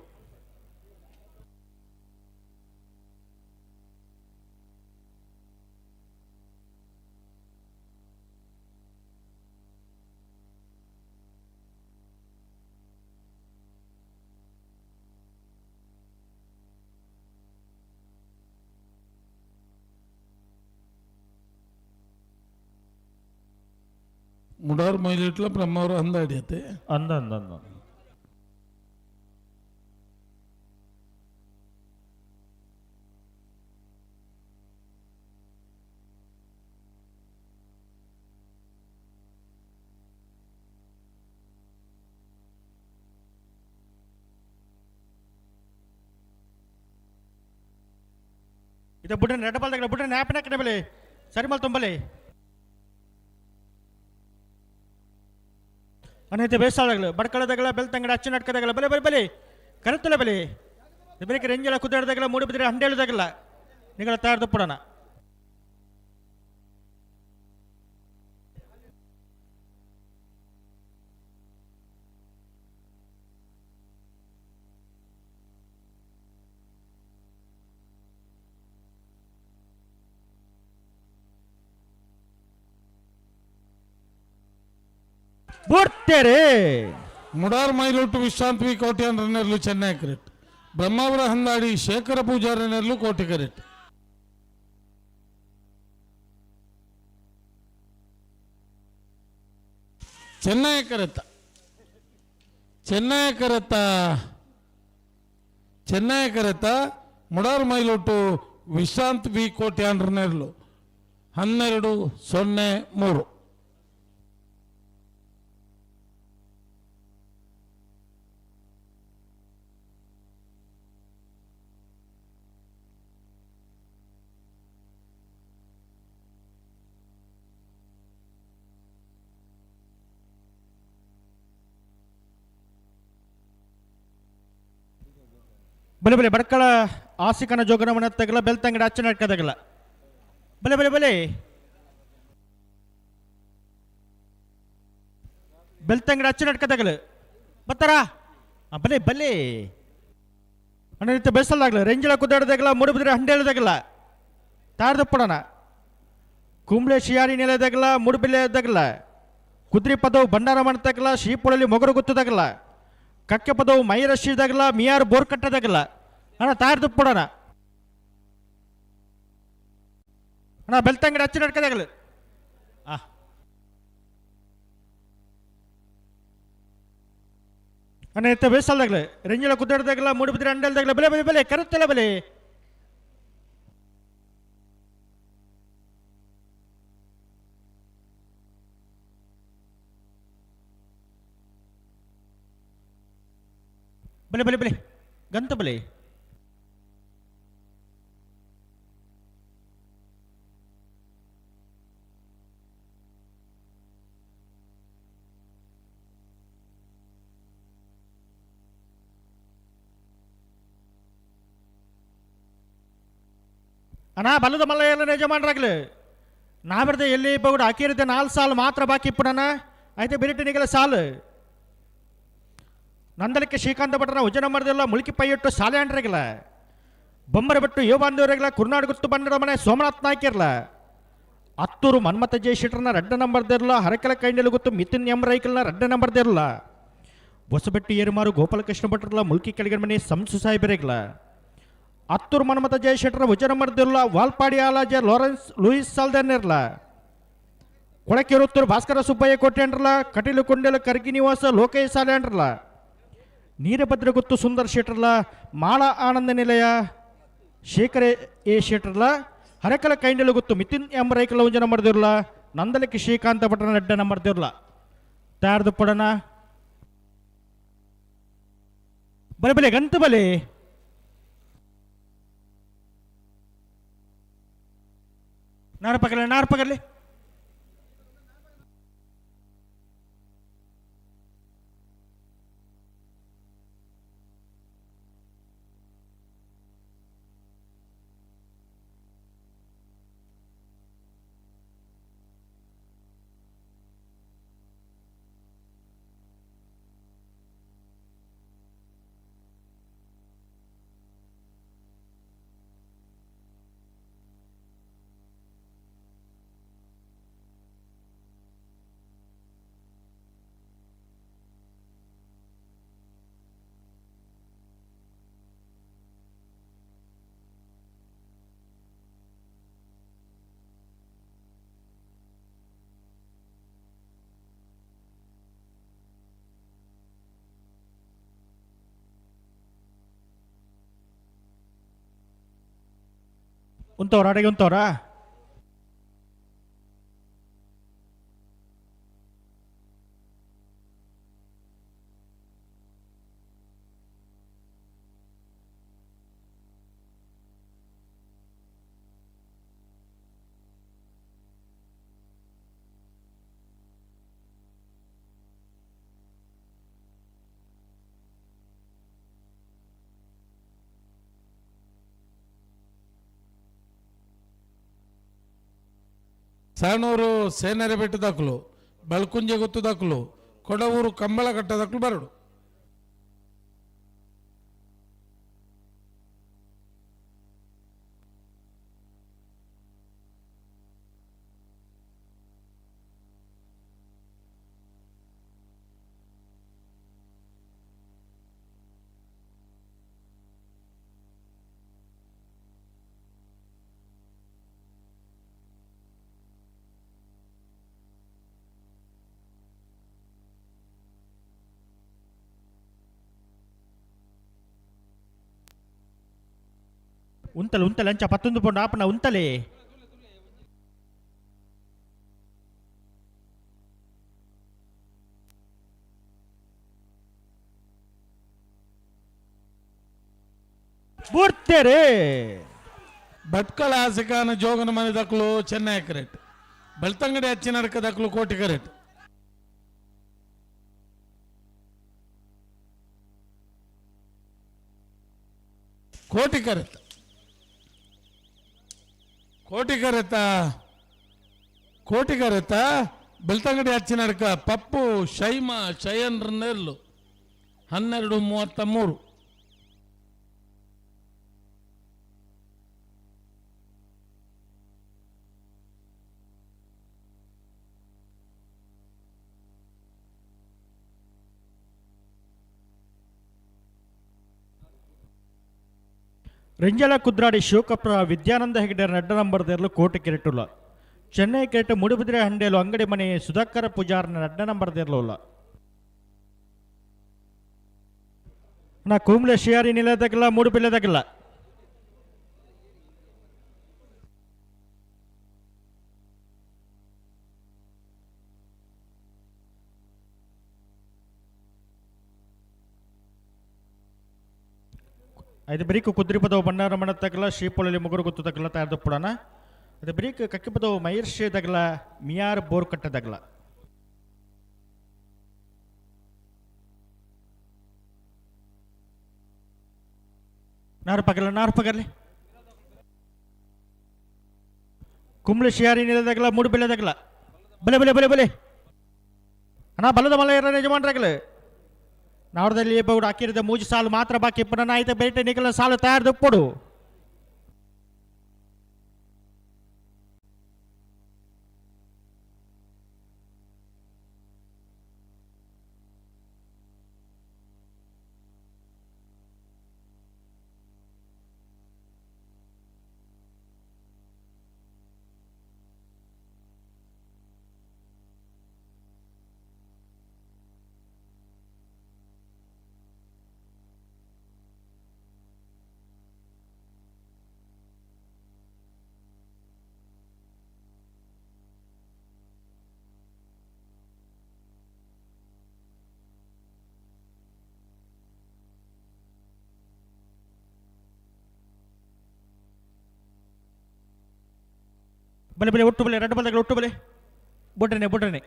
ಮುಡಾರ್ ಮೊಯ್ಲಿಟ್ಲ ಬ್ರಹ್ಮವರು ಅಂದಾಡಿಯತ್ತೆ. ಅಂದ ಅಂದ ಅಂದ. ಇದು ಬುಡ್ರನ್ ರೆಡ್ ಬಾಲ್ ತಗಲ ಬುಡ್ರನ್ ಹ್ಯಾಪಿನ ಕಡೆ ಬಲೆ ಸರಿ ಮಲ್ ತುಂಬಲೆ ಅನೈತೆ ಬೇಸಾಗಲು ಬಡ್ಕಳದಗಲ ಬೆಲ್ತಂಗಡ ಅಚ್ಚು ನಟ್ಕದಗಲ ಬಲೆ ಬಲೆ ಬಲೆ ಕರೆತ್ತಲ ಬಲೆ ಬೆಳಿಗ್ಗೆ ರೆಂಜಲ ಕುದ್ದಾಡದಾಗಲ ಮೂಡಿ ಬಿದ್ರೆ ಹಂಡೇಳದಾಗಲ್ಲ ನಿಗಳ ತಯಾರು ಪುಡೋಣ. ಬುಡ್ತೇರೆ ಮುಡಾರ್ ಮೈಲೊಟ್ಟು ವಿಶ್ರಾಂತಿ ವಿ ಕೋಟ್ಯಾನ್ ರನ್ನೆರ್ಲು ಚೆನ್ನೈ ಕ್ರಿಕೆಟ್ ಬ್ರಹ್ಮಾವರ ಹಂದಾಡಿ ಶೇಖರ ಪೂಜಾರನೆರ್ಲು ಕೋಟಿ ಕ್ರಿಕೆಟ್ ಚೆನ್ನೈ ಕರೆತ ಚೆನ್ನೈ ಕರೆತ ಚೆನ್ನೈ ಕರೆತ ಮುಡಾರ್ ಮೈಲೊಟ್ಟು ವಿಶ್ರಾಂತ್ ವಿ ಕೋಟ್ಯಾನ್ ರನ್ನೆರ್ಲು 12-03. ಬಲೆ ಬಲೆ ಬಡ್ಕಳ ಆಸಿಕನ ಜೋಗನವನ ತಗಲ ಬೆಲ್ತಂಗಡ ಅಚ್ಚನ ತಗಲ ಬಲೆ ಬಲೆ ಬಲೆ ಬೆಲ್ತಂಗಡ ಅಚ್ಚನ ತಗಲ ಬತ್ತಾರಾ ಬಲೆ ಬಲೆ ಅಣ್ಣ ಬೆಸಲಾಗಲ ರೆಂಜಲ ಕುದ್ದಾಡದಾಗಲ ಮೂಡುಬಿದ್ರೆ ಹಂಡೇಳದಾಗಲ ತಾರದಪ್ಪಡಣ ಕುಂಬ್ಳೆ ಶಿಯಾರಿ ನೆಲೆದಾಗಲ ಮೂಡುಬಿಲ್ಲೆದಾಗಲ ಕುದ್ರಿ ಪದವು ಭಂಡಾರ ಮಾಡತಗಲ ಶೀಪೊಳಲಿ ಮೊಗರು ಗುತ್ತದಾಗಲ ಕಕ್ಕೆ ಪದವು ಮೈರಶಿದಾಗಲ ಮಿಯಾರ್ ಬೋರ್ ಕಟ್ಟದಾಗಲ ಅಣ್ಣ ತಾರದಪ್ಪಡಣ. ಅಣ್ಣ ಬೆಳ್ತಂಗಡಿ ಅಚ್ಚು ನಡ್ಕದಾಗಲು ಆ ಅಣ್ಣ ಇತ್ತ ಬೇಸಲ್ದಾಗಲೆ ರೆಂಜಿಲ ಕುದ್ದಾಡ್ದಾಗಲ ಮೂಡುಬಿದ್ರೆ ಅಂಡಲ್ದಾಗಲ ಬೆಲೆ ಬೆಲೆ ಬೆಲೆ ಕರುತ್ತಲ್ಲ ಬೆಲೆ ಬೆಲೆ ಬೆಲೆ ಬೆಲೆ ಗಂತ ಬೆಲೆ ಅಣ್ಣ ಬಲದ ಮಲ್ಲ ಯಜಮಾನ್ರಾಗ್ಲಿ ನಾವಿರ್ದೆ ಎಲ್ಲಿ ಬಗುಡು ಹಾಕಿರಿದ್ದೆ ನಾಲ್ಕು ಸಾಲು ಮಾತ್ರ ಬಾಕಿ ಇಪ್ಪುಡಣ అయితే ಬಿರಿಟಿನಿಗೆಲ್ಲ ಸಾಲು. ನಂದಲಿಕ್ಕೆ ಶ್ರೀಕಾಂತ ಭಟ್ರನ ಉಜ್ಜನ ಮರದಿಲ್ಲ ಮುಳುಕಿ ಪೈಯಿಟ್ಟು ಸಾಲೆ ಅಂಡ್ರಿಗಿಲ್ಲ ಬೊಮ್ಮರ ಬಿಟ್ಟು ಯೋಬಾಂದವರಿಗಿಲ್ಲ ಕುರ್ನಾಡು ಗುತ್ತು ಬಂಡರ ಮನೆ ಸೋಮನಾಥ್ ನಾಯ್ಕಿರ್ಲ ಅತ್ತೂರು ಮನ್ಮಥ ಜಯಶೆಟ್ರನ ರಡ್ಡ ನಂಬರ್ದಿರಲ್ಲ ಹರಕಲ ಕೈಂಡಲು ಗೊತ್ತು ಮಿಥುನ್ ಎಂ ರೈಕಲ್ನ ರಡ್ಡ ನಂಬರ್ದಿರಲ್ಲ ಹೊಸಬೆಟ್ಟು ಏರುಮಾರು ಗೋಪಾಲಕೃಷ್ಣ ಭಟ್ರಲ್ಲ ಮುಲ್ಕಿ ಕೆಳಗಿನ ಮನೆ ಸಂಸು ಸಾಹೇಬರಿಗಿಲ್ಲ ಅತ್ತೂರು ಮನ್ಮಥ ಜಯಶೆಟ್ರ ಉಜ್ಜನ ಮರದಿರಲ್ಲ ವಾಲ್ಪಾಡಿ ಆಲಾಜೆ ಲಾರೆನ್ಸ್ ಲೂಯಿಸ್ ಸಾಲ್ದನ್ನಿರ್ಲ ಕೊಳಕೆರುತ್ತೂರು ಭಾಸ್ಕರ ಸುಬ್ಬಯ್ಯ ಕೋಟೆ ಕಟೀಲು ಕೊಂಡೆಲು ಕರ್ಗಿ ನಿವಾಸ ಲೋಕಯ್ಯ ಸಾಲೆ ಅಂಡ್ರಲ್ಲ ನೀರಭದ್ರ ಗುತ್ತು ಸುಂದರ್ ಶೆಟ್ರಲ್ಲ ಮಾಳ ಆನಂದ ನಿಲಯ ಶೇಖರ ಎ ಶೆಟ್ರಲ್ಲ ಹರಕಲ ಕೈಂಡಲು ಗುತ್ತು ಮಿಥುನ್ ಎಂ ರೈಕಲ ಉಂಜನ ಮರ್ದಿರ್ಲ ನಂದಲಿಕ್ಕೆ ಶ್ರೀಕಾಂತ ಭಟ್ರನ ಅಡ್ಡ ಮರ್ದಿರ್ಲ ತಯಾರ್ದು ಪಡಣ ಬಲೆ ಬಲೆ ಗಂತ ಬಲೆ ನಾರ ಪಕಡ್ಲೆ ನಾರ ಪಕಡ್ಲೆ ಉಂತವ್ರ ಅಡಿಗೆ ಉಂತವ್ರಾ? ಸಾಣೂರು ಸೇನರೆ ಬೆಟ್ಟದಾಕಲು, ಬೆಳ್ಕುಂಜೆ ಗೊತ್ತುದಾಕಲು, ಕೊಡವೂರು ಕಂಬಳ ಕಟ್ಟದಾಕಲು ಬರಡು. ಉಂತಲೆ ಉಂತಲೆ ಅಂಚ ಪತ್ತೊಂದು ಪೊಂಡು ಆಪನ ಉಂತಲೆ. ಬೂರ್ತೇರೆ ಭಟ್ಕಳ ಆಸಿಕಾನ ಜೋಗನ ಮನೆ ದಕ್ಕಲು ಚೆನ್ನೈ ಕರೆಕ್ಟ್, ಬೆಳ್ತಂಗಡಿ ಅಚ್ಚಿನಡ್ಕ ದಕ್ಕಲು ಕೋಟಿ ಕರೆಕ್ಟ್. ಕೋಟಿ ಕರೆಕ್ಟ್ ಕೋಟಿ ಕರೆತ ಕೋಟಿ ಕರೆತ ಬೆಳ್ತಂಗಡಿ ಅಚ್ಚಿನಡ್ಕ ಪಪ್ಪು ಶೈಮ ಶಯನ್ ನೆರ್ಲು 12:33. ರೆಂಜಲ ಕುದ್ರಾಡಿ ಶಿವಕಪ್ರ ವಿದ್ಯಾನಂದ ಹೆಗಡೆ ನಡ್ಡ ನಂಬರ್ ದೇರ್ಲು ಕೋಟೆ ಕೆರೆಟುಲ್ಲ. ಚೆನ್ನೈ ಕೆರೆಟು ಮೂಡುಬಿದಿರೆ ಹಂಡೇಲು ಅಂಗಡಿ ಮನೆ ಸುಧಾಕರ ಪೂಜಾರನ ನಡ್ಡ ನಂಬರ್ ದೇರ್ಲು. ನಾ ಕುಂಬ್ಳೆ ಶಿಯಾರಿ ನಿಲಯದಾಗಲ್ಲ ಮೂಡುಬಿಲ್ಲೆದಾಗಲ್ಲ. ಐದು ಬ್ರೀಕ್ ಕುದ್ರಿಪದವು ಬಂಡಾರ ಮಣ ತಗಲ ಶ್ರೀಪೊಳಲಿ ಮುಗುರು ಗುತ್ತು ತಗಲ ತಯಾರ್ದು ಪುಡನ. ಅದು ಬ್ರೀಕ್ ಕಕ್ಕಿಪದವು ಮೈರ್ಷೆ ತಗಲ ಮಿಯಾರ್ ಬೋರ್ ಕಟ್ಟ ತಗಲ. ನಾರು ಪಗಲ ನಾರು ಪಗರ್ಲಿ. ಕುಂಬ್ಳೆ ಶಿಯಾರಿ ನಿಲದಗಲ ಮೂಡು ಬೆಳೆದಗಲ ಬಲೆ ಬಲೆ ಬಲೆ ಬಲೆ ಅಣ್ಣ ಬಲದ ಮಲ ಇರ ಯಜಮಾನ್ರಾಗಲ. ನಾವಡದಲ್ಲಿ ಬೋರ್ಡ್ ಹಾಕಿರದ ಮೂಜು ಸಾಲು ಮಾತ್ರ ಬಾಕಿ ಪುನಃ ಆಯ್ತು ಬೇಟೆ ನಿಖಲ ಸಾಲು ತಯಾರು ಪೊಡು. ಬಲೆ ಬಲೆ ಒಟ್ಟು ಬಲೆ ಎರಡು ಬಲಗಳು ಒಟ್ಟು ಬಲೆ ಬೊಡ್ಡನೆ ಬೊಡ್ಡನೆ.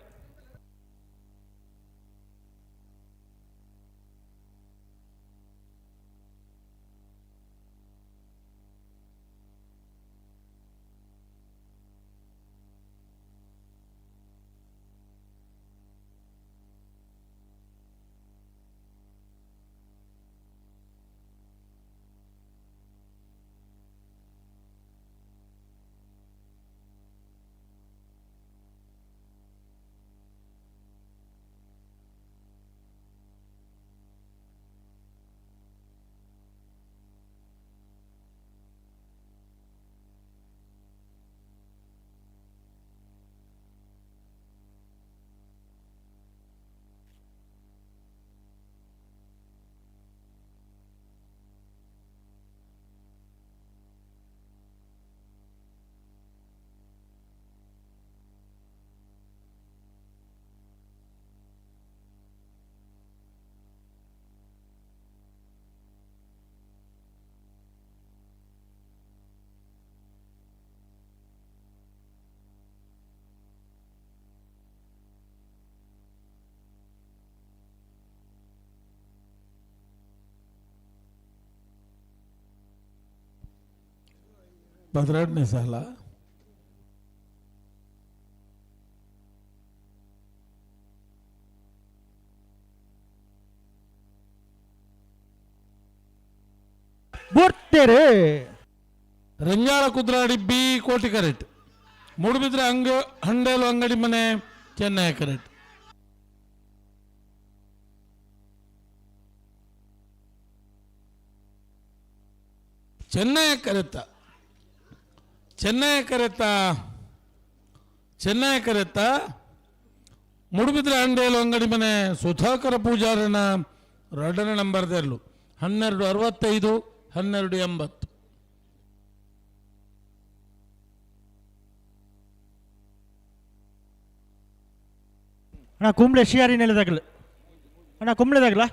12ನೇ ಸಾಲ. ಬರ್ತೀರಿ ರಂಜಾಳ ಕುದ್ರಾಡಿ ಬಿ ಕೋಟಿ ಕರೆಕ್ಟ್, ಮೂಡುಬಿದ್ರೆ ಅಂಗ ಹಂಡೇಲು ಅಂಗಡಿ ಮನೆ ಚೆನ್ನೈ ಕರೆಕ್ಟ್. ಚೆನ್ನೈ ಕರೆತ್ತ ಚೆನ್ನೈ ಕರೆತ್ತ ಚೆನ್ನೈ ಕರೆತ್ತ ಮೂಡುಬಿದ್ರೆ ಹಂಡೇಲು ಅಂಗಡಿ ಮನೆ ಸುಧಾಕರ ಪೂಜಾರನ ಎರಡನೇ ನಂಬರ್ದೆರಳು 12:65 12:80. ಅಣ್ಣ ಕುಂಬ್ಳೆ ಶಿಯಾರಿ ನೆಲದಾಗಲು ಅಣ್ಣ ಕುಂಬ್ಳೆದಾಗಲ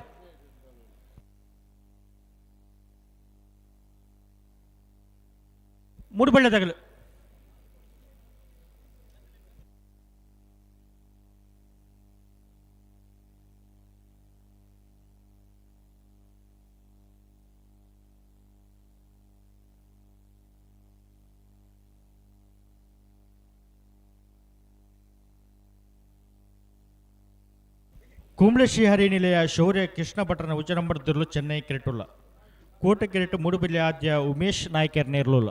ಮೂಡುಬಳ್ಳೆದಾಗಲು. ಕುಂಬ್ಳೆ ಶ್ರೀಹರಿ ನಿಲಯ ಶೌರ್ಯ ಕೃಷ್ಣ ಭಟ್ರನ ಉಚ್ಚ ನಂಬರ್ ದಿರ್ಲು ಚೆನ್ನೈ ಕೆರೆಟುಲ್ಲ. ಕೋಟೆ ಕೆರೆಟು ಮೂಡುಬಿಲ್ಲೆ ಆದ್ಯ ಉಮೇಶ್ ನಾಯ್ಕರ್ ನೇರ್ಲುಲ್ಲ.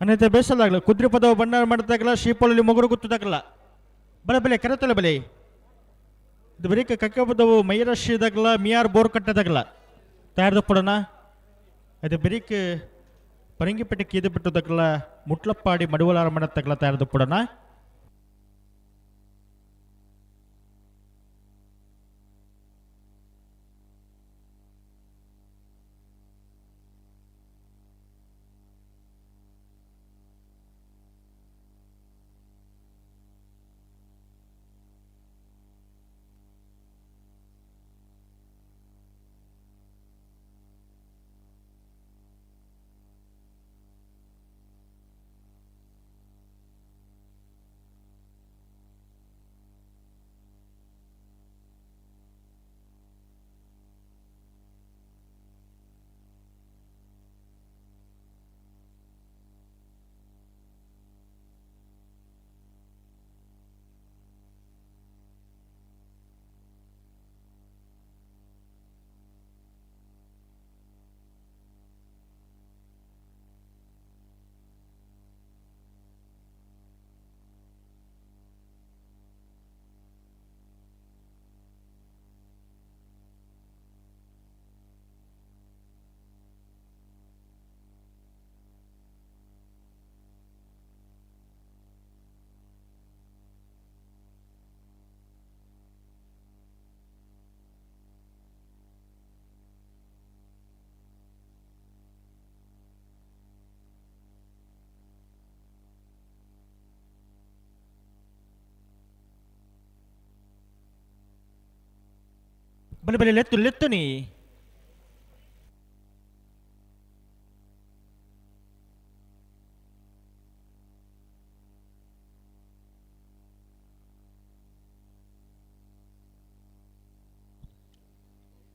ಅನ್ನೈತೆ ಬೇಸಲಾಗಲ ಕುದ್ರಿ ಪದವು ಬಂಡಾರ ಮಾಡದಾಗಲ ಶ್ರೀಪೊಳಲಿ ಮೊಗರು ಗುತ್ತದಾಗಲ ಬಲೆ ಬಲೆ ಕರೆತಲೆ ಬಲೆ. ಇದು ಬರೀಕ ಕಕ್ಕಬದವು ಮೈರಶಿದಾಗಲ ಮಿಯಾರ್ ಬೋರ್ ಕಟ್ಟದಾಗಲ ತಯಾರ್ದಪ್ಪಡಣ. ಅದು ಬರೀಕ್ ಪರಂಗಿಪೇಟೆ ಕೀದು ಬಿಟ್ಟದಕ್ಕಲ ಮುಟ್ಲಪ್ಪಾಡಿ ಮಡುವಲಾರ ಮಡತ್ತಗಲ ತಯಾರ್ದಪ್ಪಡಣ. ಬಲೆ ಬಲೆ ಲೆತ್ತು ಲೆತ್ತು ನೀ.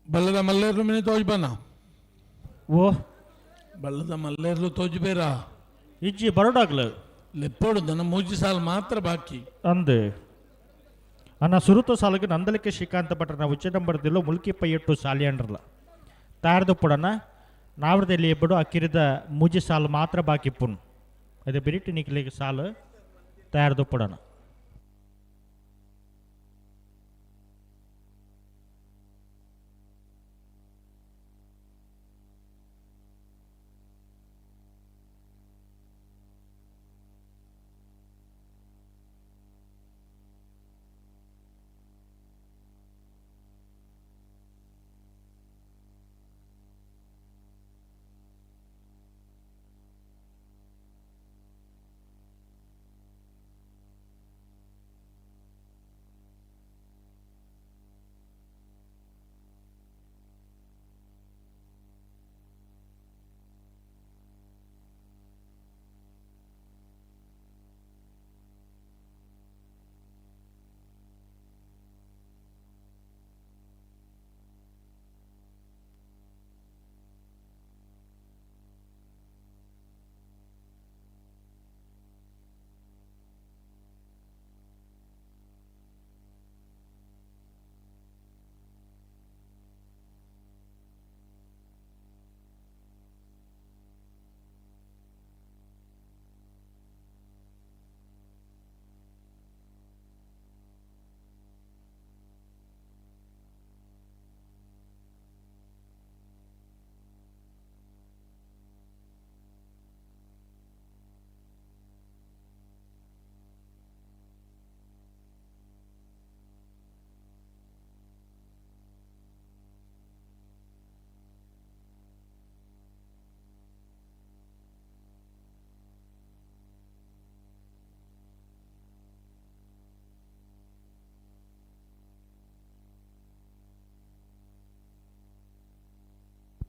ಬಲ್ಲದ ಮಲ್ಲೇರ್ಲು ಮಿನಿ ತೋಜ್ಬನ. ಓ. ಬಲ್ಲದ ಮಲ್ಲೇರ್ಲು ತೋಜ್ಬೇರಾ. ಇಜ್ಜಿ ಬರೋಡಾಗ್ಲು. ಲೆಪ್ಪೋಡು ದನ ಮೂಜಿ ಸಾಲ ಮಾತ್ರ ಬಾಕಿ. ಅಂದು ಅನ್ನ ಸುರುತ ಸಾಲುಗೆ ನಂದಲಿಕೆ ಶ್ರೀಕಾಂತ ಭಟ್ರನ ಉಚ್ಚ ನಂಬರ್ ದಿಲ್ಲು ಮುಲ್ಕಿ ಪೈಯಟ್ಟು ಸಾಲಿಯಂಡ್ರಲ್ಲ ತಾರದು ಪುಡನ ನಾವ್ರದಲ್ಲಿ ಎಬ್ಬಡು ಅಕ್ಕಿರಿದ ಮೂಜಿ ಸಾಲು ಮಾತ್ರ ಬಾಕಿ ಪುನ್ ಅದು ಬಿರಿಟಿ ನಿಕ್ಲಿಗೆ ಸಾಲು ತಯಾರದು ಪುಡನ.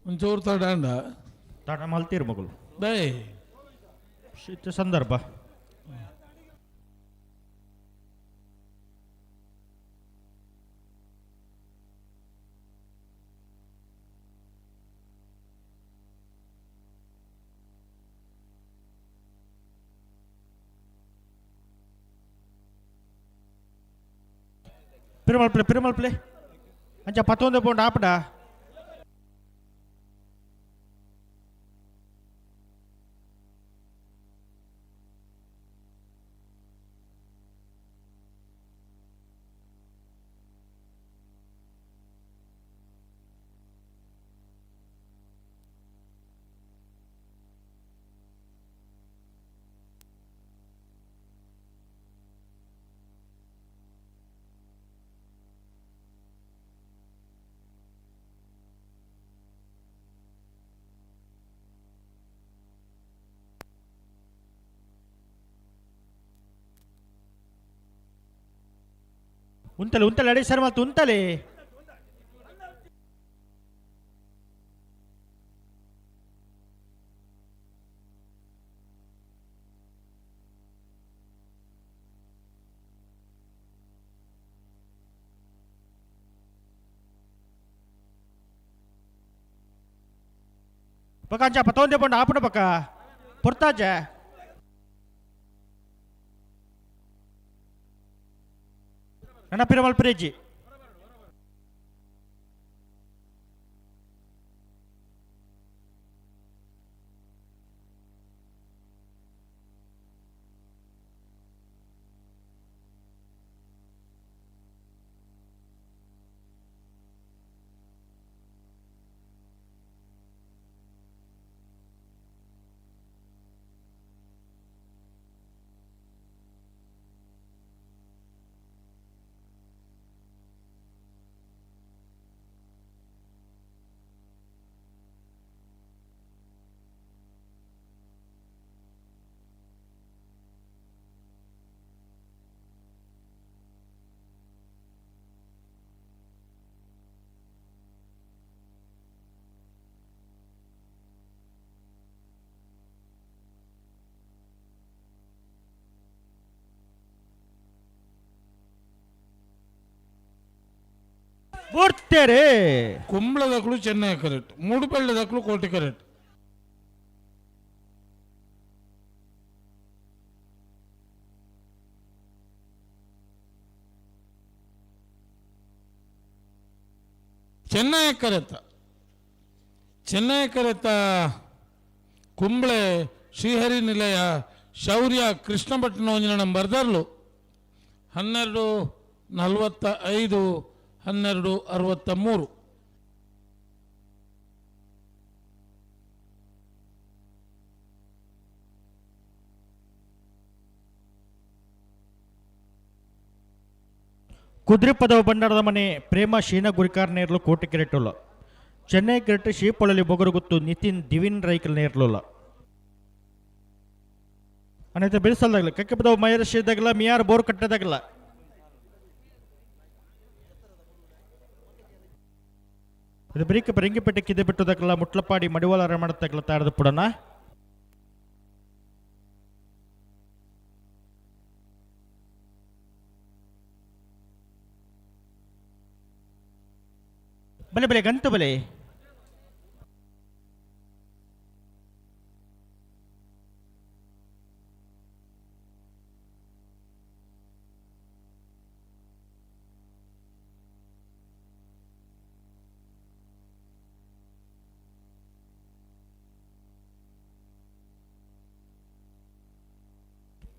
ಒಂಚೂರು ತಡ ಅಂಡ. ತಡ ಮಲ್ತೀರು ಮಗಳು. ಬೈ. ಶೀತ ಸಂದರ್ಭ. ಪಿರುಮಲ್ ಪ್ಲೇ ಪಿರುಮಲ್ ಪ್ಲೇ ಅಂಚ ಪತ್ತೊಂದು ಪೌಂಡ್ ಆಪಡ. ಉಂತಲೆ ಉಂತಲೆ ಅಡಿ ಸರ್ ಮಲ್ತು ಉಂತಲೆ. ಪಕ್ಕ ಅಂಚ ಪತ್ತೊಂದೇ ಪಂಡ ಆಪುಣ ಪಕ್ಕ ಪೊರ್ತಾಜ. ನನ್ನ ಪಿರಮಲ್ ಪ್ರೇಜಿ. ಬುಡ್ತೇರೆ. ಕುಂಬ್ಳದಕ್ಲು ಚೆನ್ನೈ ಕರೆಕ್ಟ್, ಮೂಡುಬೆಳ್ಳದಕ್ಲು ಕೋಟಿ ಕರೆಕ್ಟ್. ಚೆನ್ನೈ ಕರೆತ, ಚೆನ್ನೈ ಕರೆತ ಕುಂಬ್ಳೆ ಶ್ರೀಹರಿ ನಿಲಯ ಶೌರ್ಯ ಕೃಷ್ಣ ಭಟ್ನ ಒಂಜಿನ ನಂಬರ್ದರ್ಲು 12:45 12:63. ಕುದ್ರಿಪದವು ಬಂಡಾರದ ಮನೆ ಪ್ರೇಮ ಶೀನ ಗುರಿಕಾರ್ ನೇರ್ಲು ಕೋಟಿ ಕೆರೆಟುಲ್ಲ. ಚೆನ್ನೈ ಕೆರೆಟ್ ಶೀಪೊಳಲಿ ಬೊಗರುಗುತ್ತು ನಿತಿನ್ ದಿವಿನ್ ರೈಕಲ್ ನೇರ್ಲುಲ್ಲ. ಅನೈತ ಬಿಡಿಸಲ್ದಾಗಲ ಕಕ್ಕೆಪದವು ಮಯರ ಶೀದಾಗಲ ಮಿಯಾರ್ ಬೋರ್ ಕಟ್ಟದಾಗಲ. ಇದು ಬ್ರೀಕ್ ಪರಿಂಗಿಪೇಟೆ ಕಿದೆ ಬಿಟ್ಟುದಕ್ಕಲ್ಲ ಮುಟ್ಲಪಾಡಿ ಮಡಿವಾಳ ರಮಣತಕ್ಕಲ್ಲ ತಾಡದ ಪುಡನ. ಬಲೆ ಬಲೆ ಗಂತು ಬಲೆ.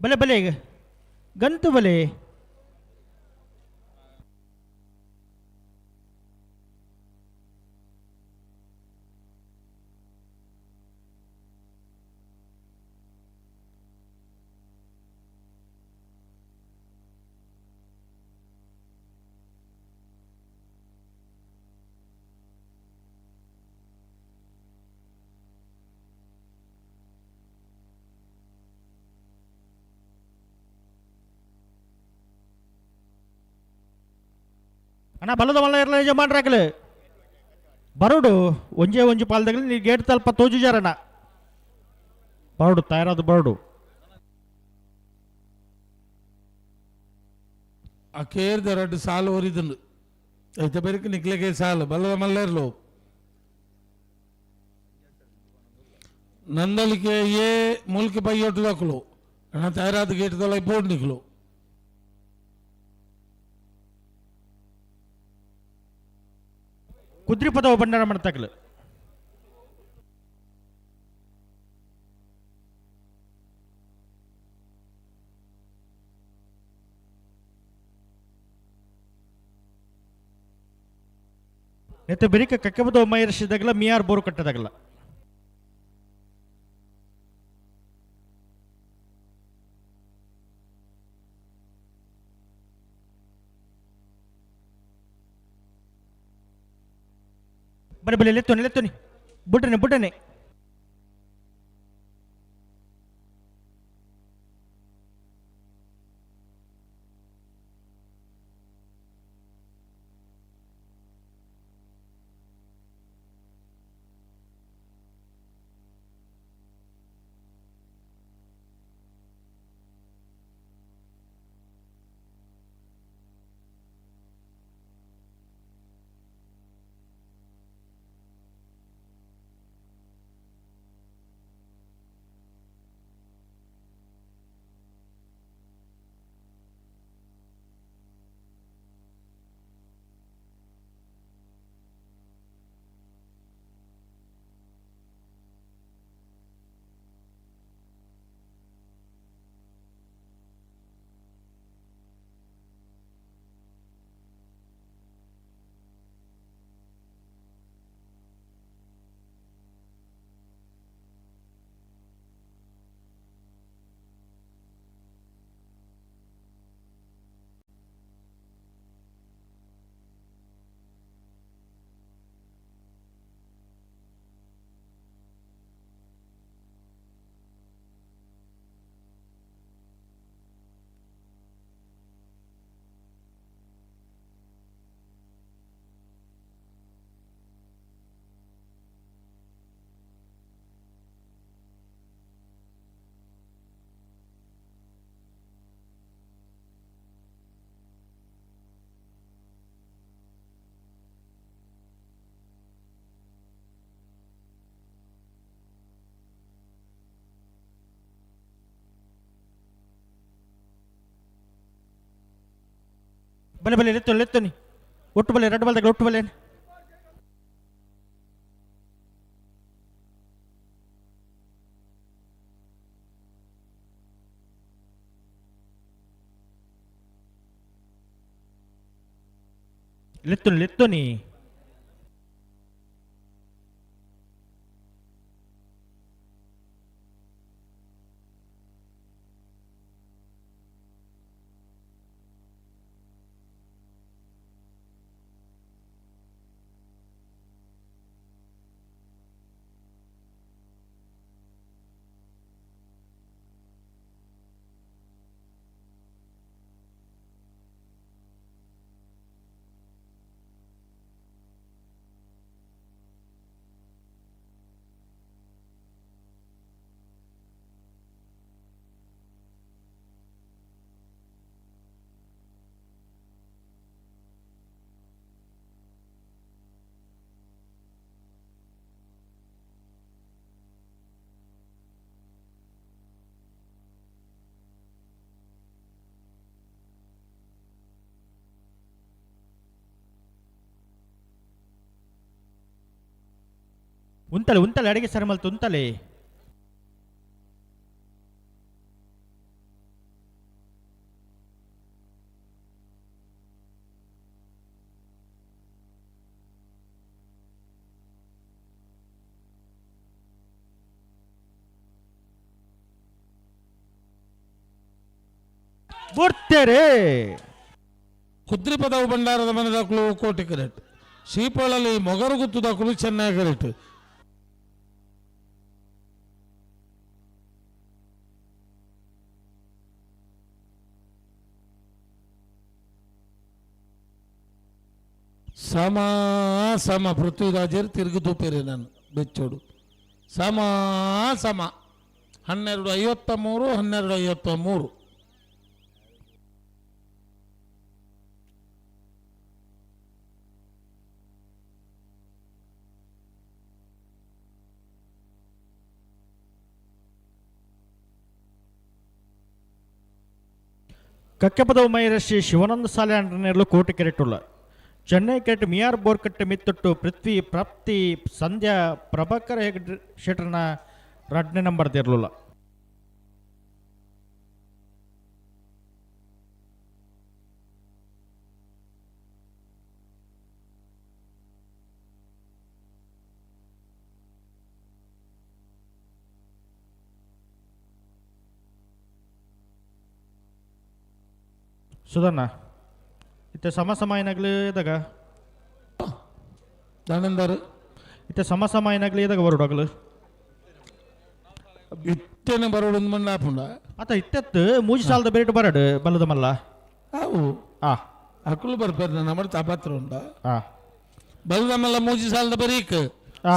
ಬಲೆ ಬಲೆ ಗಂತು ಬಲೆ. ಅಣ್ಣ ಬಲದ ಮಲ್ಲ ಇರಲ್ಲ ಯಜಮಾನ್ರಾಗಲು ಬರೋಡು ಒಂಜೇ ಒಂಜಿ ಪಾಲ್ದಾಗಲಿ ನೀ ಗೇಟ್ ತಲ್ಪ ತೋಜುಜಾರಣ್ಣ. ಬರೋಡು ತಯಾರಾದ ಬರೋಡು. ಆ ಕೇರ್ದ ರಡ್ಡು ಸಾಲು ಒರಿದುಂಡು ಐತೆ ಬೆರಕು ನಿಕ್ಲೆಗೆ ಸಾಲು ಬಲ್ಲದ ಮಲ್ಲೇರ್ಲು. ನಂದಲಿಕೆ ಏ ಮೂಲ್ಕೆ ಪೈಯೊಟ್ಟು ದಾಕುಲು ಅಣ್ಣ ತಯಾರಾದ ಗೇಟ್ ದೊಲ ಬೋರ್ಡ್ ನಿಕ್ಲು. ಕುದ್ರಿಪದವು ಬಂಡಾರ ಮಾಡ್ತಾಕಲು. ನೆತ್ತ ಬೆರಿಕ ಕಕ್ಕಬದ ಮೈರಸಿದಾಗಲ ಮಿಯಾರ್ ಬೋರು ಕಟ್ಟದಾಗಲ್ಲ. ಬಲೆ ಬಲೆ ಲೆತ್ತೋನಿ ಲೆತ್ತೋನಿ ಬುಡ್ಡನೆ ಬುಡ್ಡನೆ. ಬಲೆ ಬಲೆ ಲೆತ್ತು ಲೆತ್ತುನಿ ಒಟ್ಟು ಬಲೆ ರಡ್ಡು ಬಲ್ದಾಗ ಒಟ್ಟು ಬಲೆ. ಲೆತ್ತುನಿ ಲೆತ್ತುನಿ. ಉಂತಲೆ ಉಂತಲೆ ಅಡಿಗೆ ಸರಮಲ್ತು ಉಂತಲೆ. ಬುಡ್ತೇರೆ ಕುದ್ರಿಪದವು ಭಂಡಾರದ ಮನೆ ದಾಖಲು ಕೋಟಿ ಕರೆಕ್ಟ್. ಶ್ರೀಪಾಳಲ್ಲಿ ಮೊಗರು ಗುತ್ತು ದಾಖಲು ಚೆನ್ನಾಗಿ ಕರೆಕ್ಟ್. ಸಮ ಸಮ ಪೃಥ್ವಿರಾಜರು ತಿರುಗಿ ತೂಪೇರಿ ನಾನು ಬೆಚ್ಚೋಡು. ಸಮ ಸಮ 12:53 12:53. ಕಕ್ಕೆಪದವು ಮೈರಶಿ ಶಿವಾನಂದ ಸಾಲೆ ಅಂಡನೆರಲು ಕೋಟಿ ಕೆರೆಟುಳ್ಳ ಚೆನ್ನೈ ಕೆರೆಟ್ ಮಿಯಾರ್ ಬೋರ್ಕಟ್ಟೆ ಮಿತ್ತೊಟ್ಟು ಪೃಥ್ವಿ ಪ್ರಾಪ್ತಿ ಸಂಧ್ಯಾ ಪ್ರಭಾಕರ ಹೆಗ್ಡೆ ಶೆಟ್ರನ ರಡ್ನೇ ನಂಬರ್ ದೇರ್ಲುಲ್ಲ. ಸುಧಣ್ಣ ಇತ್ತೆ ಸಮ ಸಮ ಏನಾಗ್ಲಿ ಇದಾಗ ದಾನಂದರು ಇತ್ತೆ ಸಮ ಸಮ ಏನಾಗ್ಲಿ ಇದಾಗ ಬರೋಡಾಗಲು ಇತ್ತೇನೆ ಬರೋಡು ಮಣ್ಣ ಆಪುಂಡ ಆತ ಇತ್ತೆತ್ತು ಮೂಜಿ ಸಾಲದ ಬೇರೆ ಬರಡು ಬಲ್ಲದ ಮಲ್ಲ ಅವು ಆ ಅಕುಲು ಬರ್ಪೇರು ನಮ್ಮ ತಾಪತ್ರ ಉಂಡ ಆ ಬಲ್ಲದ ಮಲ್ಲ ಮೂಜಿ ಸಾಲದ ಬರೀಕ್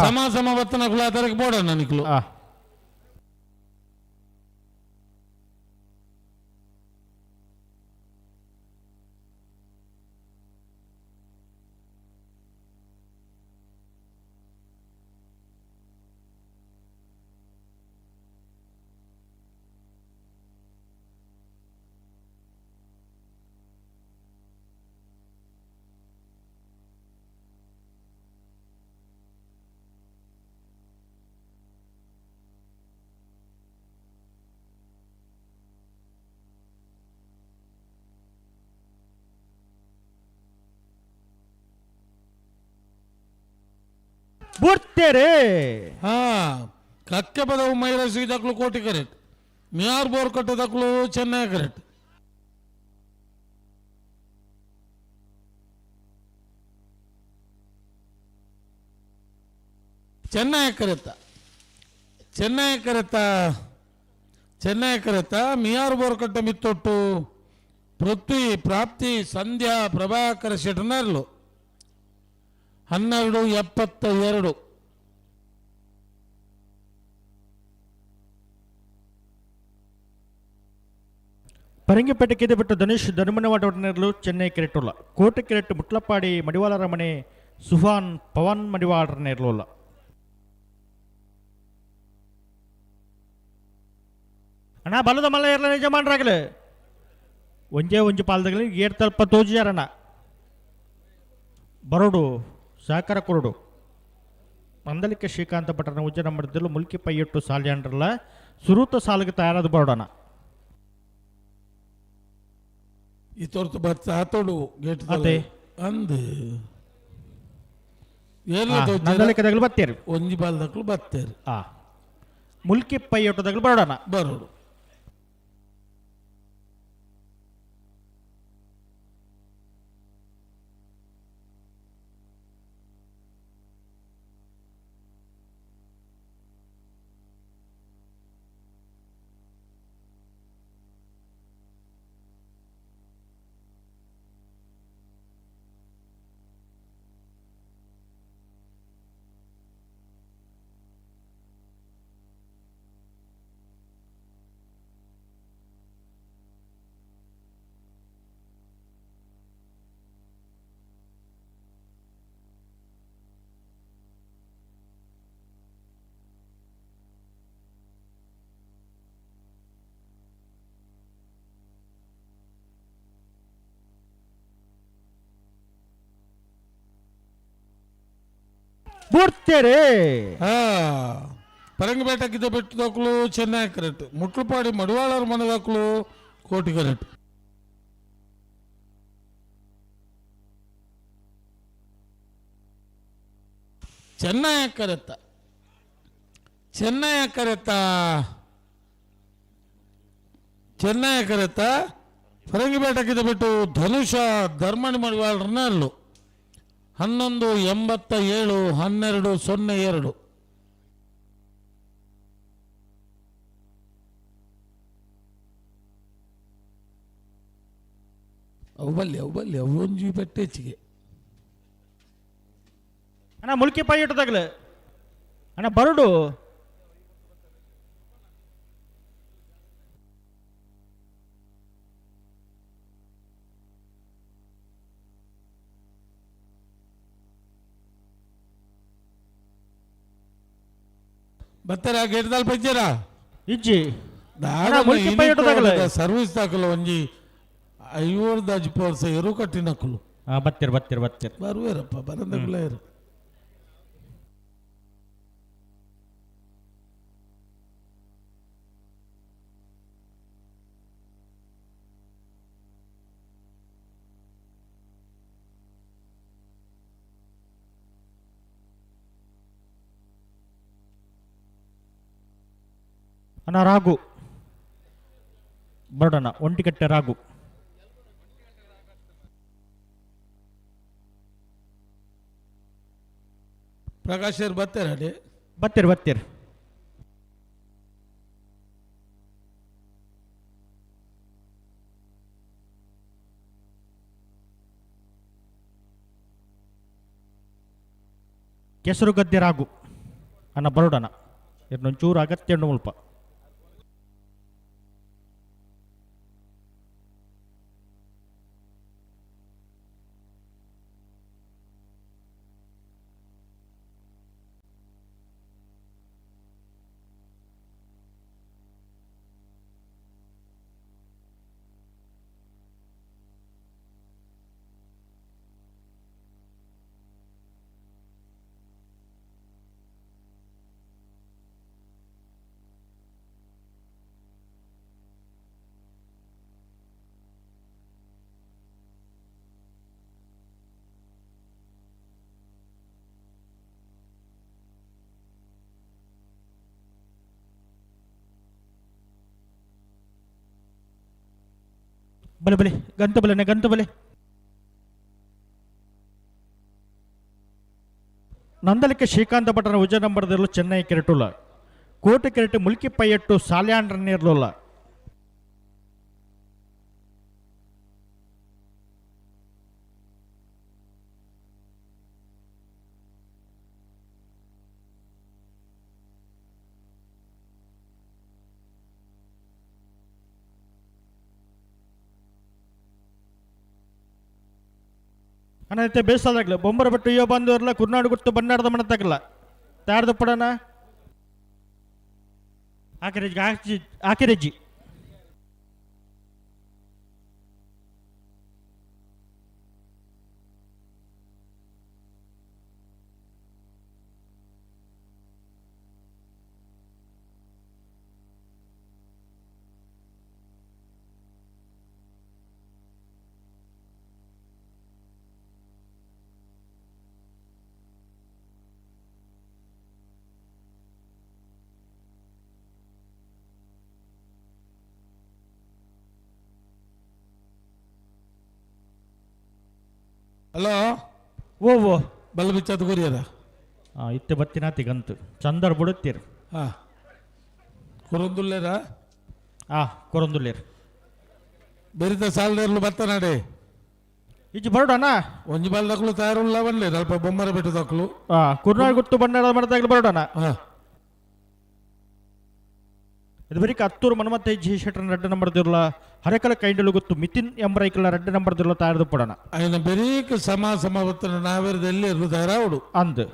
ಸಮ ಸಮ ಬತ್ತನ ಕುಲಾತರಕ್ಕೆ ಬೋಡ ನನಕ್ಲು. ಆ ಬುಡ್ತೇರೆ. ಹಾ ಕಕ್ಕೆ ಪದವು ಮೈರಸಿ ದಕ್ಲು ಕೋಟಿ ಕರೆಕ್ಟ್. ಮಿಯಾರ್ ಬೋರ್ ಕಟ್ಟೆ ದಕ್ಲು ಚೆನ್ನೈ ಕರೆಕ್ಟ್. ಚೆನ್ನೈ ಕರೆತ್ತ ಚೆನ್ನೈ ಕರೆತ್ತ ಚೆನ್ನೈ ಕರೆತ್ತ ಮಿಯಾರ್ ಬೋರ್ ಕಟ್ಟೆ ಮಿತ್ತೊಟ್ಟು ಪೃಥ್ವಿ ಪ್ರಾಪ್ತಿ ಸಂಧ್ಯಾ ಪ್ರಭಾಕರ ಶೆಟ್ನರ್ಲು 12:72. ಪರಂಗಿಪೇಟೆ ಬಿಟ್ಟು ಧನುಷ್ ಧನುಮನವಾಡನೆರಲು ಚೆನ್ನೈ ಕೆರೆಟುಲ್ಲ ಕೋಟೆ ಕೆರೆಟ್ ಮುಟ್ಲಪ್ಪಾಡಿ ಮಡಿವಾಳರ ಮನೆ ಸುಹಾನ್ ಪವನ್ ಮಡಿವಾಳರನೆರಲುಲ್ಲ. ಅಣ್ಣ ಬಲದ ಮಲ್ಲ ಇರಲ ಯಜಮಾನ್ರಾಗಲು ಒಂಜೇ ಒಂಜಿ ಪಾಲ್ದಗಲಿ ಏರ್ ತಲ್ಪ ತೋಜಿಯಾರಣ್ಣ. ಬರೋಡು ಸಹಕಾರ ಕೊರಡು. ನಂದಳಿಕೆ ಶ್ರೀಕಾಂತ ಭಟ್ರನ ಉಜ್ಜನ ಮಠದಲ್ಲೂ ಮುಲ್ಕಿ ಪೈಯೊಟ್ಟು ಸಾಲ್ಯಾಂಡ್ರಲ್ಲ ಸುರೂತ ಸಾಲಿಗೆ ತಯಾರಾದ ಬರೋಡಣ. ಈ ತೋರ್ತು ಬತ್ತ ಆತೋಡು ಗೇಟ್. ಅದೇ. ಅಂದ್ ನಂದಳಿಕೆ ದಗಲು ಬತ್ತೇರು. ಒಂಜಿ ಬಾಲ್ದಕ್ಲು ಬತ್ತೇರು. ಮುಲ್ಕಿ ಪೈಯೊಟ್ಟದಗಲು ಬರೋಡಣ. ಬರೋಡು. ಬೂಡ್ತೇರೆ. ಪರಂಗಿಪೇಟಕ್ಕಿದ್ದ ಬೆಟ್ಟು ದಾಖಲು ಚೆನ್ನೈ ಕರೆಕ್ಟ್, ಮುಟ್ಲುಪಾಡಿ ಮಡಿವಾಳರ ಮನೆ ದಾಖಲು ಕೋಟಿ ಕರೆಕ್ಟ್. ಚೆನ್ನೈ ಕರೆತ್ತ, ಚೆನ್ನೈ ಕರೆತ್ತ, ಚೆನ್ನೈ ಕರೆತ್ತ. ಫರಂಗಿಪೇಟಕ್ಕಿದ್ದ ಬಿಟ್ಟು ಧನುಷ ಧರ್ಮಣಿ ಮಡಿವಾಳರನ್ನ ಅಲ್ಲು 11.87, 12.02. ಅವು ಬಲ್ಲಿ, ಅವು ಬಲ್ಲಿ, ಅವು ಒಂಜಿ ಪೆಟ್ಟೆ ಹೆಚ್ಚಿಗೆ. ಅಣ್ಣ ಮುಲ್ಕಿ ಪೈಯೊಟ್ಟದಾಗಲು ಅಣ್ಣ ಬರೋಡು. ಬತ್ತರ ಗೇಟ್ದಲ್ಲಿ ಪಂಚರ ಇಜ್ಜಿ. ಅಣ್ಣ, ಮುಲ್ಕಿ ಪೈಯೊಟ್ಟದಾಗಲು. ಸರ್ವಿಸ್ ದಾಖಲು ಒಂಜಿ ಐವರ್ ದಾಜಿ ಪೋರ್ಸ ಎರು ಕಟ್ಟಿನಕ್ಕಲು. ಬತ್ತೀರ್ ಬತ್ತೀರ್ ಬತ್ತೀರ್. ಬರುವೇರಪ್ಪ, ಬರಂದಗುಲ ಇರು. ಅಣ್ಣ ರಾಘು ಬರೋಣ, ಒಂಟಿಕಟ್ಟೆ ರಾಘು. ಪ್ರಕಾಶ್ ಬರ್ತಾರೆ ಅಡಿ. ಬತ್ತೀರ್ ಬತ್ತೀರ್. ಕೆಸರು ಗದ್ದೆ ರಾಘು ಅಣ್ಣ ಬರೋಡಣ, ಇನ್ನೊಂಚೂರು ಅಗತ್ಯ ಉಂಡು ಮುಲ್ಪ. ಬಲೆ ಬಲೆ ಗಂತ ಬಲೆನೆ ಗಂತ ಬಲೆ. ನಂದಲಿಕೆ ಶ್ರೀಕಾಂತ ಭಟ್ಟನ ಉಜ ನಂಬರ್ದಲ್ಲೂ ಚೆನ್ನೈ ಕೆರೆಟುಲ್ಲ ಕೋಟೆ ಕೆರೆಟು ಮುಲ್ಕಿ ಪೈಯಟ್ಟು ಸಾಲ್ಯಾಂಡ್ರ ನೀರ್ಲುಲ್ಲ. ಅಣ್ಣ ಬೇಸಾದಾಗಲ ಬೊಂಬರ ಬಿಟ್ಟು ಅಯ್ಯೋ ಬಂದವರಲ್ಲ ಕುರ್ನಾಡು ಗುರ್ತು ಬನ್ನಾಡದ ಮಣ ತಗಲ್ಲ ತಯಾರ್ದ ಪಡಣ ಆಕಿರೆಜ್ಜಿ ಆಕಿರೆಜ್ಜಿ. ಹಲೋ ಓ ಓ ಬಲ್ಲ ಬಿಚ್ಚಾದ ಕೊರಿಯರ ಹಾಂ ಇತ್ತೆ ಬತ್ತಿನಾತಿ ಗಂತು ಚಂದರ್ ಬಿಡುತ್ತೀರ್. ಹಾಂ, ಕೊರೊಂದುಲ್ಲೇರಾ? ಆ ಕೊರೊಂದುಲ್ಲೇರ್. ಬೆರಿತ ಸಾಲದೇರ್ಲು ಬತ್ತನಾಡೆ. ಇಜ್ಜಿ ಬರೋಡಣ. ಒಂಜಿ ಬಲ್ದಕ್ಲು ತಯಾರುಲ್ಲ ಬನ್ಲೆ ಅಲ್ಪ ಬೊಮ್ಮರ ಬೆಟ್ಟು ದಕ್ಲು. ಹಾಂ, ಕುರ್ನಾಳ್ ಗುತ್ತು ಬಣ್ಣದ ಮರದಾಗಲು ಬರೋಡಣ. ಹಾಂ. ಇದು ಬರೀ ಹತ್ತೂರು ಮನ್ಮತ್ತ ಜಿ ಶೆಟ್ರನ ರಡ್ಡ ನಂಬರ್ ದಿರ್ಲ, ಹರೇಕಲ ಕೈಂಡಲು ಗೊತ್ತು ಮಿತಿನ್ ಎಂಬರೈಕಲ ರಡ್ಡ ನಂಬರ್ ದಿರ್ಲ ತಯಾರದು ಪಡೋಣ. ఆయన ಬೆರೀಕ್ ಸಮ ಸಮ ಬತ್ತನ ನಾವೇರದ ಎಲ್ಲಿ ಇರ್ಲು ತಯಾರಾವಡು. ಅಂದು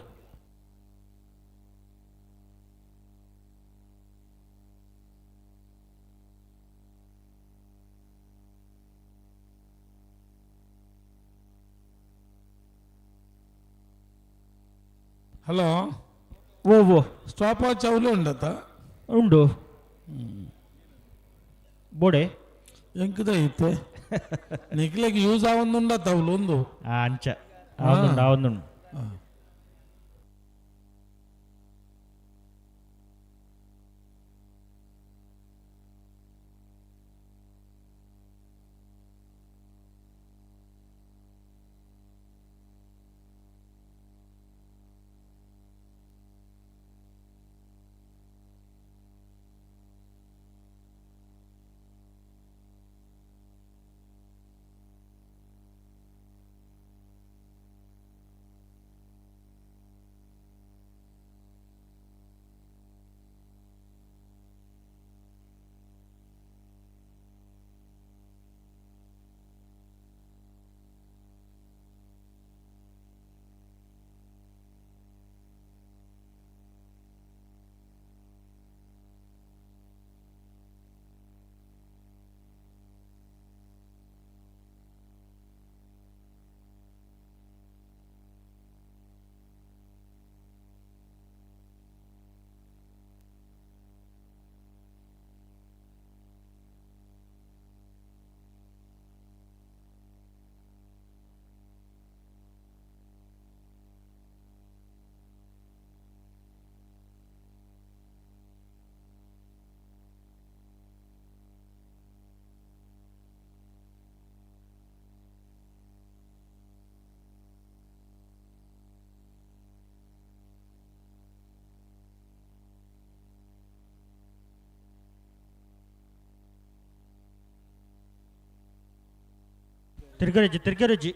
ಹಲೋ ಓ ಓ ಸ್ಟಾಪ್ ವಾಚ್ ಅವಲೇ ಉಂಡತ್ತ? ಉಂಡು ಬೋಡೆ. ಎಂಕದ ಐತೆ ನಿಕ್ಲೆಗ್ ಯೂಸ್ ಆವೊಂದುಂಡತ್ತ ಅವಲು ಒಂದು. ಅಂಚ ಆವೊಂದುಂಡು ಆವೊಂದುಂಡು. ತಿರ್ಗರಜ್ಜಿ ತಿರ್ಗರಜ್ಜಿ.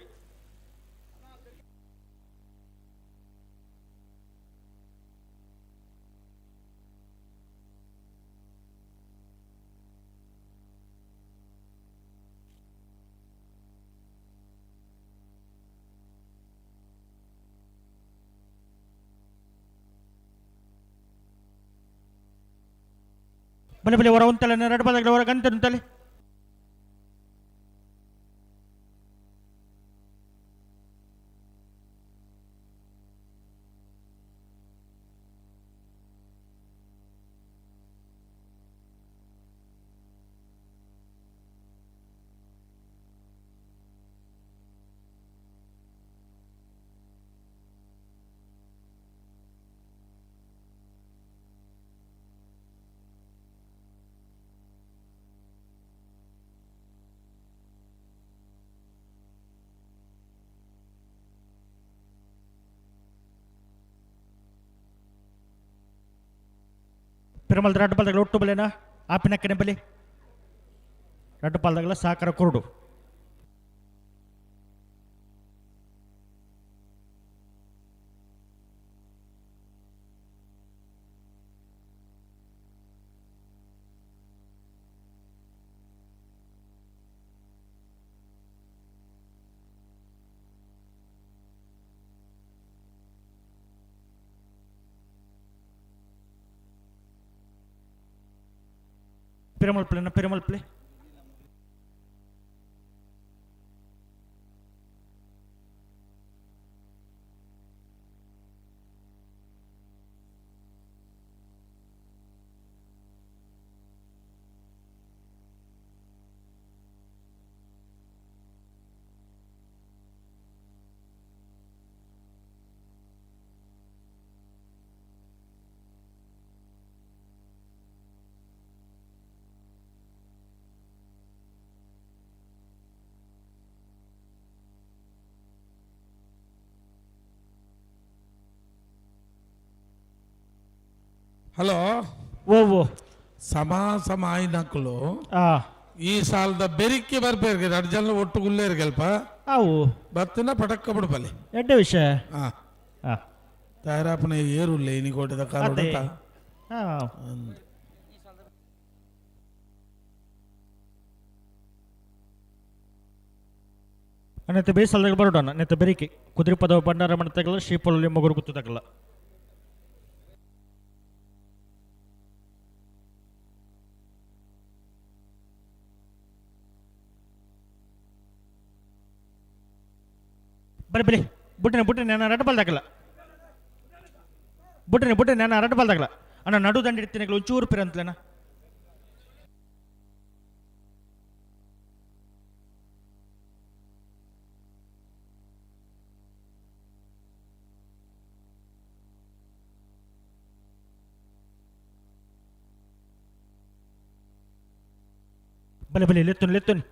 ಬಲೆ ಬಲೆ ಹೊರ ಉಂತಲೆ ಎರಡು ಪದಗಳ ಹೊರ ಗಂಟೆ ಉಂತಲೆ. ಪಿರಮಲ್ ರಡ್ಡು ಪಾಲ್ದಾಗಲ ಒಟ್ಟು ಬಲೆನಾ ಆಪಿನಕ್ಕನೆ ಬಲಿ ರಡ್ಡು ಪಾಲ್ದಾಗಲ ಸಾಕರ ಕುರುಡು. ಪಿರಮಲ್ ಪ್ಲೇನ ಪಿರಮಲ್ ಪ್ಲೇ. ಹಲೋ ಓ ಓ ಸಮ ಸಮ ಆಯ್ನಕ್ಕಲು ಈ ಸಾಲದ ಬೆರಿಕೆ ಬರ್ಬೇರ್ಗೆ ಎರಡು ಜನ ಒಟ್ಟು ಗುಲ್ಲೇರ್ಗೆಲ್ಪ ಅವು ಬತ್ತಿನ ಪಟಕ್ಕ ಬಿಡ್ಬಲ್ಲಿ ಎಡ್ಡೆ ವಿಷಯ. ಹಾ ತಯಾರಾಪನ ಏರುಲ್ಲ ಇನಿ ಕೋಟದ ಅದೇ. ಕಾಲ. ನೆತ್ತ ಬೇಸಲ್ದಾಗ ಬರೋಣ ನೆತ್ತ ಬೆರಿಕೆ ಕುದುರೆ ಪದವ ಭಂಡಾರ ಮಣತಗಲ್ಲ ಶ್ರೀಪೊಲಲ್ಲಿ ಮಗುರು ಗುತ್ತದಾಗಲ್ಲ. ಬರಿ ಬರಿ ಬುಟ್ಟಿನ ಬುಟ್ಟಿನ ನಾನು ರಡ್ಡ ಬಲ್ದಾಗಲ್ಲ ಬುಟ್ಟಿನ ಬುಟ್ಟಿನ ನಾನು ರಡ್ಡ ಬಲ್ದಾಗಲ್ಲ ಅಣ್ಣ ನಡು ದಂಡ ಇಡ್ತೀನಿ ಒಂಚೂರು ಪಿರ ಅಂತಲೇನ. ಬಲೆ ಬಲೆ ಲೆತ್ತುನ್ ಲೆತ್ತುನ್.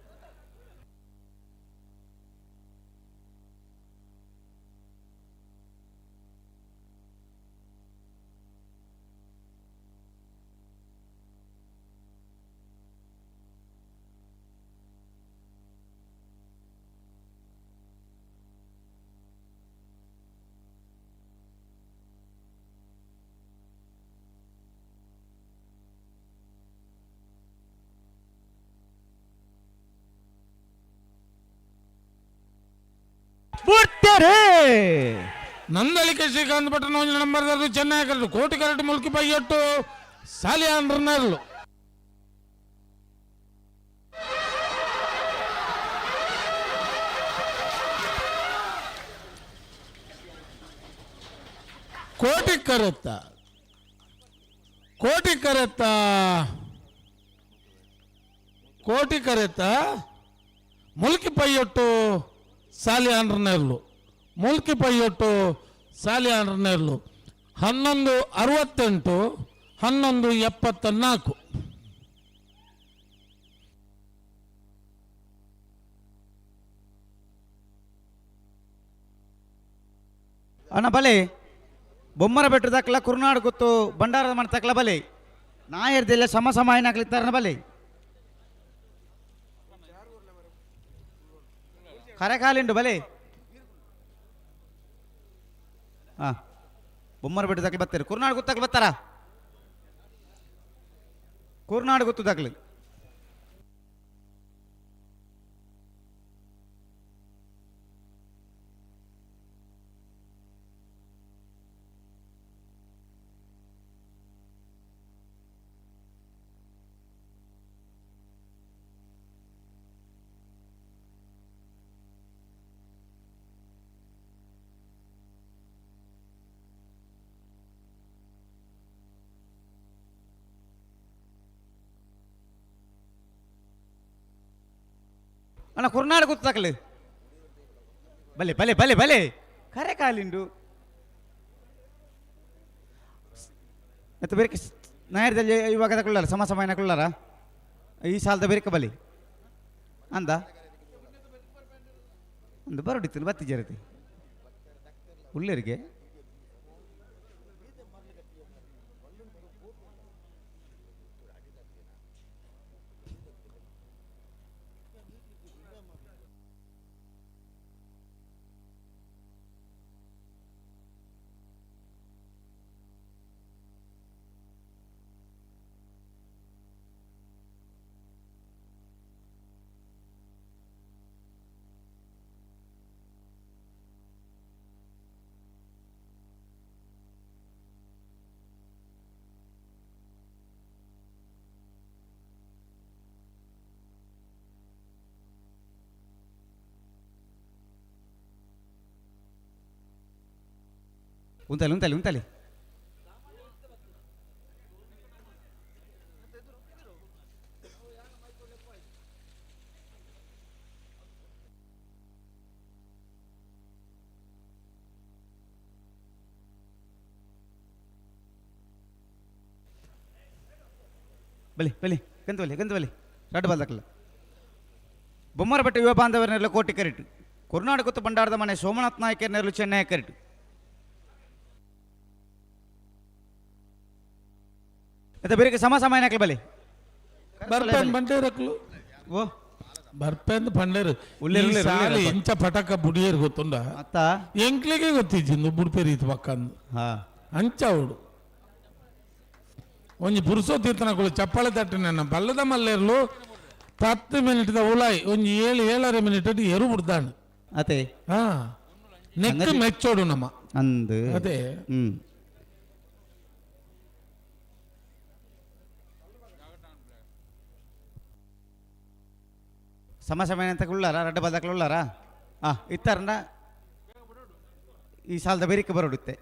ನಂದಳಿಕೆ ಶ್ರೀಕಾಂತ್ ಭಟ್ರನ ಒಂದು ನಂಬರ್ ಚೆನ್ನೈ ಕರೆದು ಕೋಟಿ ಕರೆಕ್ಟ್ ಮುಲ್ಕಿ ಪೈಯಟ್ಟು ಸಾಲಿಯಾಂಡ್ರನ್ನರ್ಲು. ಕೋಟಿ ಕರೆತ್ತ ಕೋಟಿ ಕರೆತ್ತ ಕೋಟಿ ಕರೆತ್ತ ಮುಲ್ಕಿ ಪೈಯೊಟ್ಟು ಸಾಲಿಯಾಂಡ್ರನ್ನರ್ಲು ಮುಲ್ಕಿ ಪೈಯೊಟ್ಟು ಸಾಲಿಯಾಂಡ್ರನ್ನರ್ಲು 11:68 11:74. ಅಣ್ಣ ಬಲೆ ಬೊಮ್ಮರ ಬೆಟ್ಟ ತಕ್ಕಲ ಕುರುನಾಡು ಗೊತ್ತು ಭಂಡಾರದ ಮನೆ ತಕ್ಕಲ ಬಲೆ ನಾಯರ್ದೆಲ್ಲ ಸಮ ಸಮ ಏನಾಗ್ಲಿತ್ತಾರನ ಬಲೆ ಕರೆಕಾಲಿಂಡು ಬಲೆ ಹಾಂ ಬೊಮ್ಮರ ಬೆಟ್ಟ ತಕ್ಕಲು ಬರ್ತಾರೆ ಕುರುನಾಡು ಗೊತ್ತಾಗ್ಲಿ ಬರ್ತಾರ ಕುರುನಾಡು ಗೊತ್ತು ದಾಖಲೆ. ಅಣ್ಣ ಕುರ್ನಾಡು ಗೊತ್ತಾಗಲಿ ಬಲೆ ಬಲೆ ಬಲೆ ಬಲೆ ಕರೆ ಕಾಲಿಂಡು ಮತ್ತು ಬೇರೆ ನಾಯರದಲ್ಲಿ ಇವಾಗ ತಕೊಳ್ಳಾರ ಸಮ ಸಮಯ ಕೊಳ್ಳಾರ ಈ ಸಾಲದ ಬೇರೆ ಬಲಿ ಅಂದ ಒಂದು ಬರೋಡಿತ್ತು ಬತ್ತಿ ಜರತಿ ಉಳ್ಳರಿಗೆ. ಉಂತಲಿ ಉಂತಲಿ ಉಂತಲಿ ಬಲಿ ಬಲಿ ಗಂಧವಲಿ ಗಂಧವಲಿ ರಡ್ಡು ಬಲ್ದಕ್ಕಲ್ಲ ಬೊಮ್ಮರಬೆಟ್ಟ ಯುವ ಬಾಂಧವರನ್ನೆಲ್ಲ ಕೋಟಿ ಕರಿಟು ಕರುನಾಡು ಗೊತ್ತು ಭಂಡಾರದ ಮನೆ ಸೋಮನಾಥ್ ನಾಯಕರನ್ನೆಲ್ಲ ಚೆನ್ನೈ ಕರಿಟು. ಇತ್ತ ಬೇರೆ ಸಮ ಸಮ ಏನಕ್ಕೆ ಬಲಿ ಬರ್ಪೇನ್ ಬಂಟೇರಕ್ಲು ಓ ಬರ್ಪೇಂದ್ ಪಂಡೇರು. ಉಲ್ಲೇರು, ಈ ಉಲ್ಲೇರು, ಸಾಲು ಉಲ್ಲೇರು. ಎಂಚ ಪಟಕ ಬುಡಿಯೇರು ಗೊತ್ತುಂಡ? ಅತ್ತ. ಎಂಕ್ಲಿಗೆ ಗೊತ್ತಿಜ್ಜಿಂದು ಬುಡ್ಪೇರಿ ಇತ್ತು ಪಕ್ಕಂದು. ಅಂಚ ಅವಡು ಒಂಜಿ ಪುರುಸೋತಿತ್ತನಕುಲು ಚಪ್ಪಾಳೆ ತಟ್ಟಿನ ಬಲ್ಲದ ಮಲ್ಲೇರ್ಲು. 10 ಮಿನಿಟ್ದ ಉಲಾಯ್ ಒಂಜಿ 7 7.5 ಮಿನಿಟ್ ಎರು ಬಿಡ್ದಾಂಡು. ಅತೆ. ಹಾ, ನೆಕ್ ಮೆಚ್ಚೋಡು ನಮ್ಮ. ಅಂದು. ಅದೇ. ಸಮ ಸಮಯ ಅಂತ ಉಳ್ಳಾರ ರಡ್ಡ ಬದಕ್ಲು ಉಳ್ಳಾರ. ಇತ್ತಾರಂಡ ಈ ಸಾಲದ ಬೇರಿಕೆ ಬರೋಡುತ್ತೆ.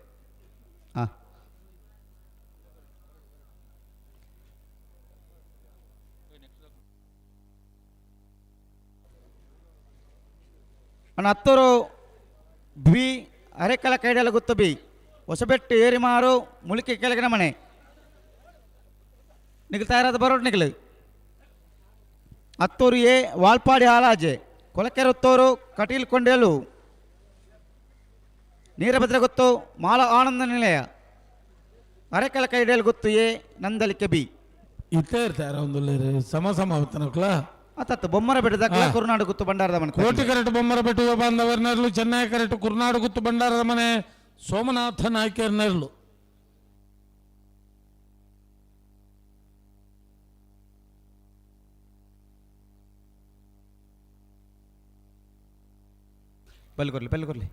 ಅಣ್ಣ ಹತ್ತೂರು ಬಿ ಅರೆಕಲ ಕೈಡಲ ಗುತ್ತು ಬಿ ಹೊಸಬೆಟ್ಟು ಏರಿಮಾರು ಮುಳಿಕೆ ಕೆಳಗಿನ ಮನೆ ನಿಗಲ್ ತಯಾರಾದ ಬರೋಡು ನಿಗಲು. ಹತ್ತೂರು ಎ ವಾಲ್ಪಾಡಿ ಹಾಲಾಜೆ ಕೊಲಕೆರುತ್ತೂರು ಕಟೀಲ್ ಕೊಂಡೇಲು ನೀರಭದ್ರ ಗುತ್ತು ಮಾಲ ಆನಂದ ನಿಲಯ ಅರೆಕಲ ಕೈಡೇಲು ಗುತ್ತು ಎ ನಂದಲಿಕೆ ಬಿ. ಇತ್ತೇ ಇರ್ತಾರೆ ಒಂದು ಸಮ ಸಮ ಹೊತ್ತನಕ್ಲ. ಅತ್ತತ್ತು ಬೊಮ್ಮರ ಬೆಟ್ಟದ ಕುರುನಾಡು ಗುತ್ತು ಭಂಡಾರದ ಮನೆ. ಕೋಟಿ ಕರೆಕ್ಟ್ ಬೊಮ್ಮರ ಬೆಟ್ಟು ಬಾಂಧವರ ನೆರಳು, ಚೆನ್ನೈ ಕರೆಕ್ಟ್ ಕುರುನಾಡು ಗುತ್ತು ಭಂಡಾರದ ಮನೆ ಸೋಮನಾಥ ನಾಯ್ಕರ ನೆರಳು. ಬಲ್ಲಿ ಕೊರ್ಲಿ ಬಲ್ಲಿ ಕೊರ್ಲಿ.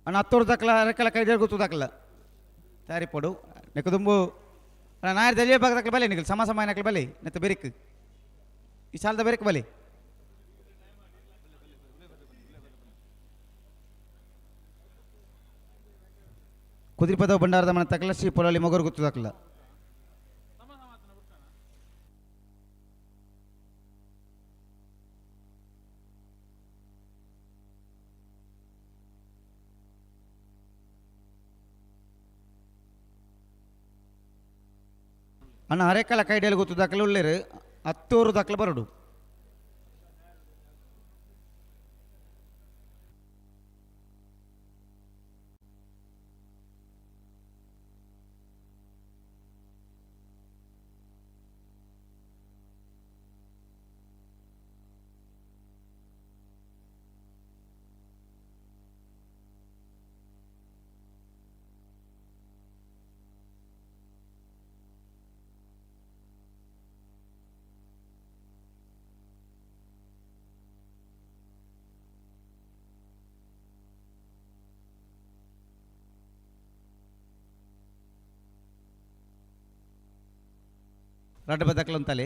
ಅಣ್ಣ ಹತ್ತೂರು ದಾಖಲ ಅರೆಕಲ ಕೈದೇರು ಗೊತ್ತು ದಾಖಲ ತಾರಿ ಪೊಡು ನೆಕ್ಕದುಂಬು ಅಣ್ಣ ನಾಯರ್ ದಲಿಯ ಭಾಗ ದಾಖಲೆ ಬಲೆ ನಿಗಲ್ ಸಮ ಸಮ ನಕಲು ಬಲೆ ನೆತ್ತ ಬೆರಿಕ್ ಈ ಸಾಲದ ಬೆರಿಕ್ ಬಲೆ. ಕುದುರೆಪದ ಭಂಡಾರದ ಮನೆ ತಕಲ ಶ್ರೀ ಪೊಲಲಿ ಮೊಗರು ಗೊತ್ತು ದಾಖಲ. ಅಣ್ಣ ಅರೆಕಲ ಕೈಡಿಯಲ್ಲಿ ಗೊತ್ತು ದಾಖಲೆ ಉಳ್ಳೇರು ಹತ್ತೂರು ದಾಖಲೆ ಬರಡು. ರಡ್ಡ ಬದಕ್ಲಂತಲೆ.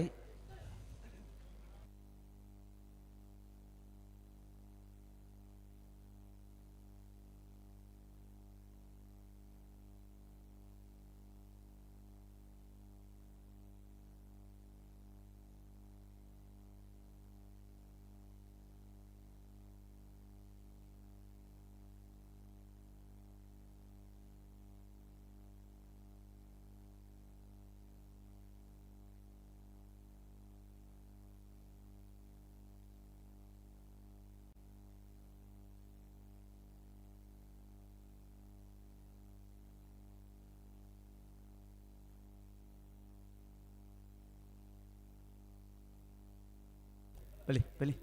ಬಲಿ ಬಲಿ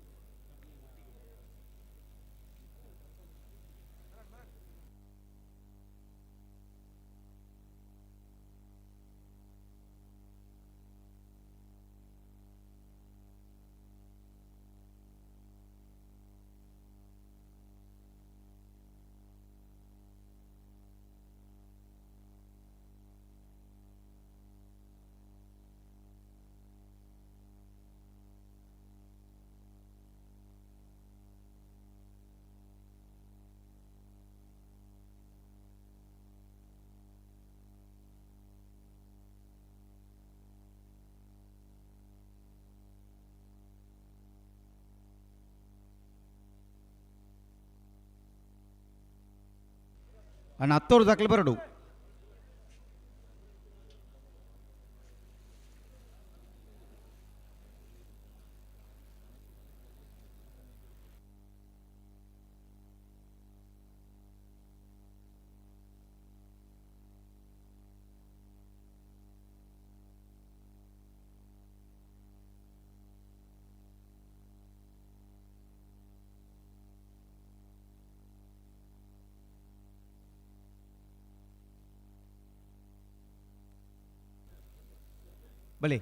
ಅಣ್ಣ ಹತ್ತೋರು ದಾಖಲೆ ಬರಡು ಬಲಿ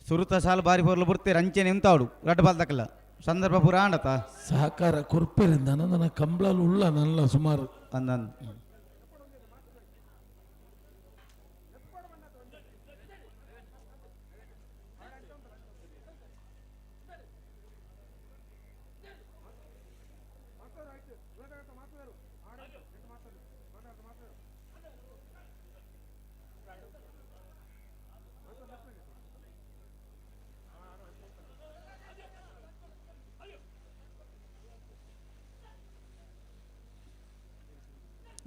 ಸುರುತ ಸಾಲು ಬಾರಿ ಪೊರ್ಲು ಬುರ್ತೀರ ಅಂಚೆನೆ ಉಂತಾವಡು ರಡ್ಡ್ ಬಾಲ್ ದಕ್ಕಲ್ಲ ಸಂದರ್ಭ ಪೂರ ಆಂಡತ ಸಹಕಾರ ಕೊರ್ಪೆರಿಂದ ನನ್ನ ಕಂಬ್ಳಲ್ ಉಳ್ಳ ನಲ್ಲ ಸುಮಾರು. ಅಂದನ್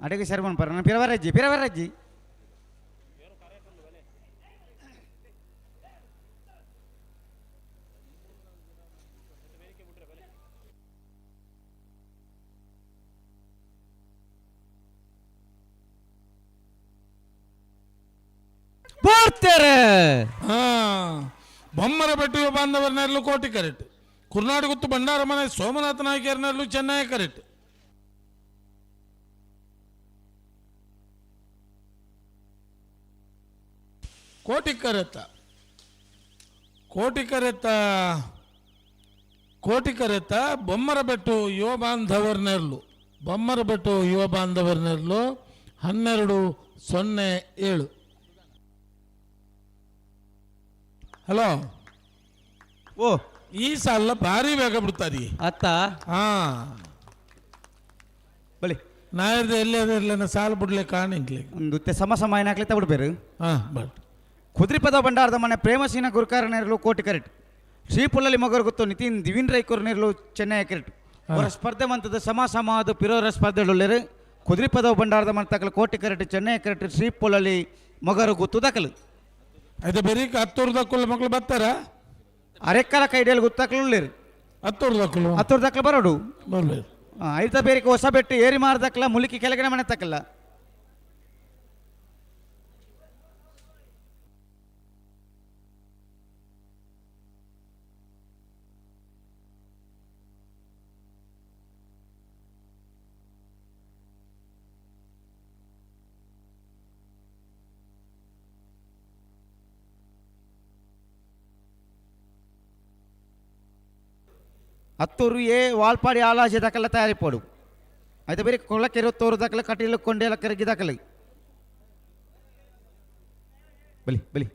ಅಡಿಗೆ ಶರ್ಮನ್ ಪರ ಪಿರವರಜ್ಜಿ ಪಿರವರಜ್ಜಿ ಬರ್ತಾರೆ. ಬೊಮ್ಮರ ಬೆಟ್ಟಿಗೆ ಬಾಂಧವರನ್ನೆರಲು ಕೋಟಿ ಕರೆಕ್ಟ್, ಕುರ್ನಾಡು ಗುತ್ತು ಭಂಡಾರ ಮನೆ ಸೋಮನಾಥ ನಾಯಕರನ್ನೆರಲು ಚೆನ್ನೈ ಕರೆಕ್ಟ್. ಕೋಟಿ ಕರೆತ ಕೋಟಿ ಕರೆತ ಕೋಟಿ ಕರೆತ ಬೊಮ್ಮರ ಬೆಟ್ಟು ಯುವ ಬಾಂಧವರನ್ನೆರಲು, ಬೊಮ್ಮರ ಬೆಟ್ಟು ಯುವ ಬಾಂಧವರನ್ನೆರಲು 12-07. ಹಲೋ, ಓ ಈ ಸಾಲ ಭಾರಿ ಬೇಗ ಬಿಡ್ತಾರೆ. ಅತ್ತ ಹಾ ಬಲಿ ನಾಯರ್ದ ಎಲ್ಲಿ ಅದ ಸಾಲ ಬಿಡ್ಲಿಕ್ಕೆ ಕಾಣಿಂಕ್ಲಿ ಒಂದು ಸಮ ಸಮ ಏನಾಗ್ಲಿತ್ತ ಬಿಡ್ಬೇರು. ಹಾ ಬಟ್ ಕುದ್ರಿಪದ ಭಂಡಾರದ ಮನೆ ಪ್ರೇಮಸೀನ ಗುರುಕಾರ ನೇರಲು ಕೋಟಿ ಕರೆಟ್, ಶ್ರೀಪುಲ್ಲಲಿ ಮಗರು ಗೊತ್ತು ನಿತಿನ್ ದಿವಿನ್ ರೈಕೂರ್ ನೇರಲು ಚೆನ್ನೈ ಕರೆಟ್. ಅವರ ಸ್ಪರ್ಧೆ ಮಂತದ ಸಮ ಸಮಾದ ಪಿರೋರ ಸ್ಪರ್ಧೆಳುಳ್ಳರು ಕುದ್ರಿಪದ ಭಂಡಾರದ ಮನೆ ತಕಲು ಕೋಟಿ ಕರೆಟ್ ಚೆನ್ನೈ ಕರೆಟ್ ಶ್ರೀಪುಲ್ಲಲಿ ಮಗರು ಗೊತ್ತು ದಾಖಲು. అయితే ಬೆರೀಕ್ ಹತ್ತೂರು ದಕ್ಕುಲ್ ಮಕ್ಕಳು ಬರ್ತಾರ? ಅರೆಕ್ಕಲ ಕೈಡಿಯಲ್ಲಿ ಗೊತ್ತಾಕ್ಲು ಹತ್ತೂರು ದಕ್ಕಲು ಹತ್ತೂರು ದಕ್ಕಲು ಬರೋಡು ಬರ್ಬೇಕು. ಐತ ಬೇರೆ ಹೊಸ ಬೆಟ್ಟು ಏರಿ ಮಾರದಕ್ಕಲ್ಲ ಮುಲಿಕಿ ಕೆಳಗಡೆ ಮನೆ ತಕ್ಕಲ್ಲ. ಹತ್ತೂರು ಎ ವಾಲ್ಪಾಡಿ ಆಲಾಜೆ ದಾಖಲ ತಯಾರಿಪೋಡು అయితే ಬೇರೆ ಕೊಳಕೆರೆ ತೋರು ದಾಖಲೆ ಕಟೀಲು ಕೊಂಡೇಲ ಕರಗಿ ದಾಖಲೆ ಬಲಿ ಬಲಿ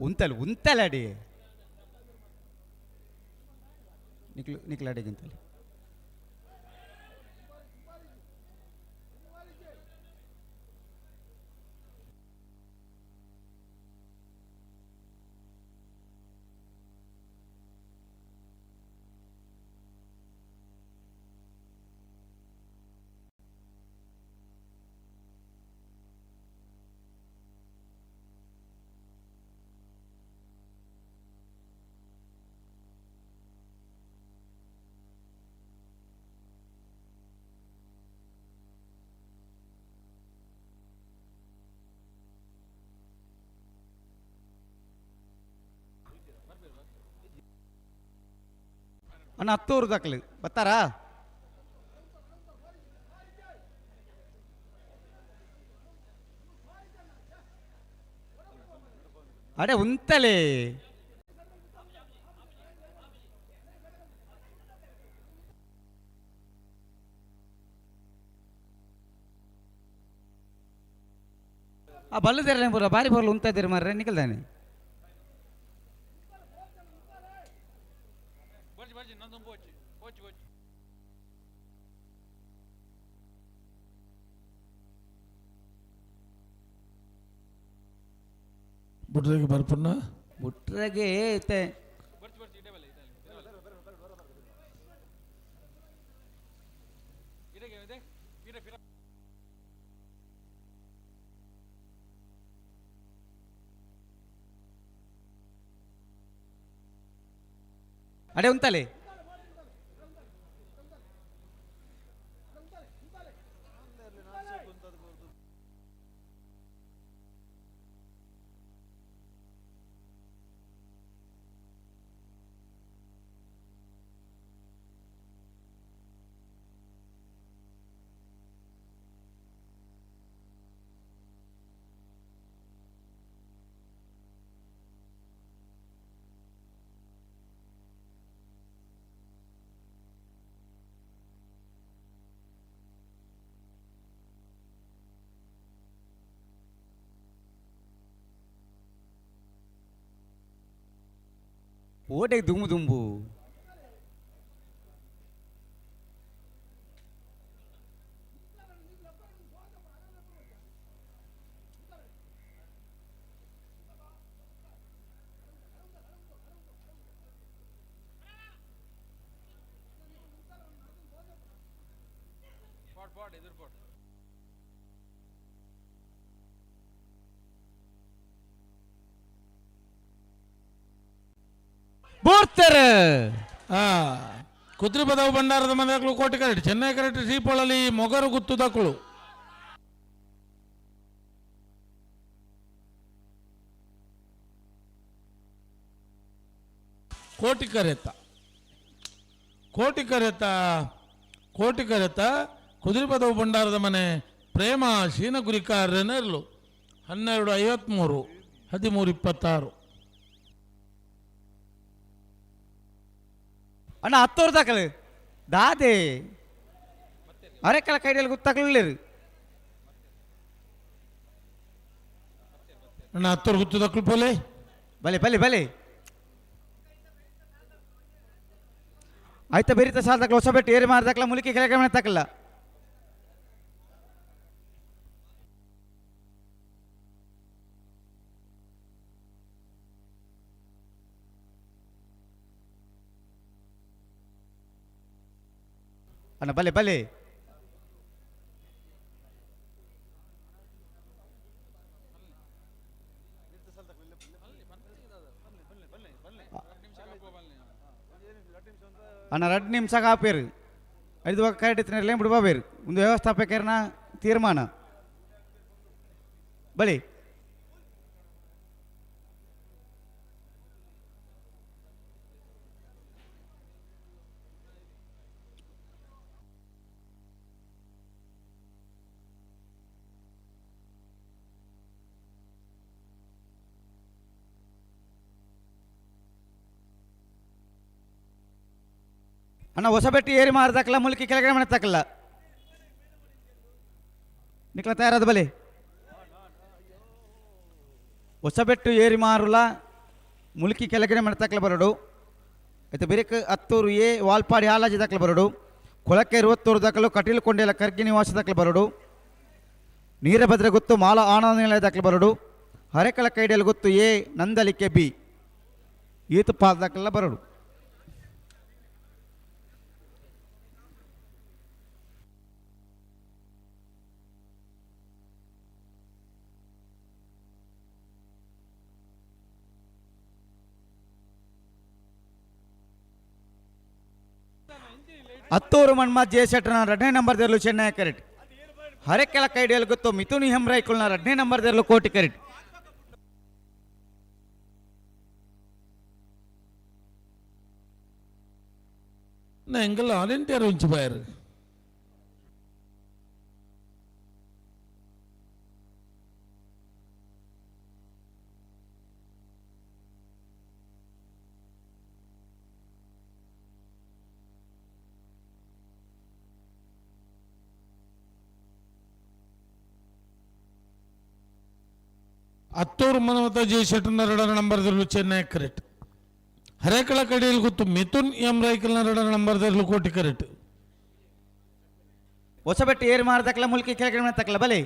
ಉಂತಲ್ ಉಂತಲಡಿ. ನಿಕ್ಲು ನಿಕ್ಲಾಡೆಗಿಂತಲ್ಲಿ ಅಣ್ಣ ಹತ್ತೂರು ದಾಖಲೆ ಬರ್ತಾರಾ? ಅಡೆ ಉಂತಲೇ ಆ ಬಲ್ಲದಿರಲೇ ಬರ ಬಾರಿ ಬರಲು ಉಂತ ಇದ್ದೀರಿ ಮಾರ್ರೆ ನಿಕಲ್ದಾನೆ. ಬುಟ್ರಿಗೆ ಬರ್ಪನ್ನ ಬುಟ್ರಗೆ ಐತೆ ಅಡೆ ಉಂತಲೆ ಓಟೆ ದುಂಬು ದುಂಬು ಬೋರ್ತಾರೆ ಕುದ್ರಿ ಪದವು ಭಂಡಾರದ ಮನೆಗಳು ಕೋಟೆ ಕರೆಕ್ಟ್ ಚೆನ್ನೈ ಕರೆಕ್ಟ್ ಶ್ರೀಪೊಳಲಿ ಮೊಗರು ಗುತ್ತು ದಕ್ಕಳು ಕೋಟಿ ಕರೆತ ಕೋಟಿ ಕರೆತ ಕೋಟಿ ಕರೆತ ಕುದುರೆ ಪದವು ಭಂಡಾರದ ಮನೆ ಪ್ರೇಮ ಶೀನಗುರಿಕಾರ್ಯನರ್ಲು 12:53 13:26. ಅಣ್ಣ ಹತ್ತೋರು ದಾಖಲೆ ದಾದೆ ಅರೆಕಲ ಕೈಯಲ್ಲಿ ಗೊತ್ತಾಗ್ಲಿಲ್ಲ. ಅಣ್ಣ ಹತ್ತೋರು ಗೊತ್ತು ದಕ್ಕಲು ಪೋಲೆ ಬಲೆ ಬಲೆ ಬಲೆ ಆಯ್ತಾ ಬೆರಿತ ಸಾಲ ದಾಖಲೆ ಹೊಸ ಬೆಟ್ಟು ಏರಿ ಮಾರ ದಾಖಲ ಮುಲಿಕೆ ಕೆಳಗೆ ತಕಲ್ಲ. ಅಣ್ಣ ಬಲೆ ಬಲೆ ಅಣ್ಣ 2 ನಿಮಿಷ ಕಾಪೇರು ಐದು ಕರೆಕ್ಟ್ ಇತ್ತಿನ ಬಿಡ್ಬಾಬೇರು ಒಂದು ವ್ಯವಸ್ಥಾಪಕರನ ತೀರ್ಮಾನ ಬಲಿ. ಅಣ್ಣ ಹೊಸಬೆಟ್ಟು ಏರಿ ಮಾರದಕ್ಕಲ್ಲ ಮುಲ್ಕಿ ಕೆಳಗಡೆ ಮನೆ ತಕ್ಕಲ್ಲ ನಿಕ್ಲ ತಯಾರಾದ ಬಲಿ ಹೊಸಬೆಟ್ಟು ಏರಿ ಮಾರುಲ ಮುಲ್ಕಿ ಕೆಳಗಡೆ ಮನೆ ತಕ್ಕಲ ಬರಡು. ಐತ ಬಿರಿಕ್ ಅತ್ತೂರು ಎ ವಾಲ್ಪಾಡಿ ಹಾಲಾಜಿ ದಾಖಲೆ ಬರಡು. ಕೊಳಕೆ ಇರುವತ್ತೂರು ದಾಖಲು ಕಟೀಲು ಕೊಂಡೇಲ ಕರ್ಗಿ ನಿವಾಸ ದಾಖಲೆ ಬರಡು. ನೀರಭದ್ರ ಗೊತ್ತು ಮಾಲ ಆನಂದ ನಿಲಯ ದಾಖಲೆ ಬರಡು. ಹರೆಕಳ ಕೈಡಿಯಲ್ಲಿ ಗೊತ್ತು ಎ ನಂದಲಿಕೆ ಬಿ ಈತ ಪಾದ ದಾಖಲೆಲ್ಲ ಬರಡು. ಅತ್ತೂರು ಮನ್ಮತ್ ಜಯಶೆಟ್ಟನ ಎರಡನೇ ನಂಬರ್ ದೇರ್ಲು ಚೆನ್ನೈ ಕರೆಟ್. ಹರೆಕೆಲ ಕೈಡಿಯಲ್ಲಿ ಗೊತ್ತು ಮಿಥುನ್ ಹೆಮ್ರೈಕುಲ್ನ ಎರಡನೇ ನಂಬರ್ ದೇರ್ಲು ಕೋಟಿ ಕರೆಟ್. ಎಂಕಲ್ಲ ವಾಲಂಟಿಯರ್ ఉంచిపోయారు. ಅತ್ತೂರು ಮನಮತ ಜಯಶೆಟ್ಟನ ಎರಡನೇ ನಂಬರ್ದಲ್ಲಿ ಚೆನ್ನೈ ಕರೆಕ್ಟ್. ಹರೇಕಳ ಕಡೆಯಲ್ಲಿ ಗೊತ್ತು ಮಿಥುನ್ ಎಂ ರೈಕಲ್ನ ಎರಡನೇ ನಂಬರ್ದಲ್ಲಿ ಕೋಟಿ ಕರೆಕ್ಟ್. ಹೊಸಬೆಟ್ಟು ಏರು ಮಾರದಕ್ಕಲ್ಲ ಮುಲ್ಕಿ ಕೆಳಗಡೆ ತಕ್ಕಲ್ಲ ಬಲೆ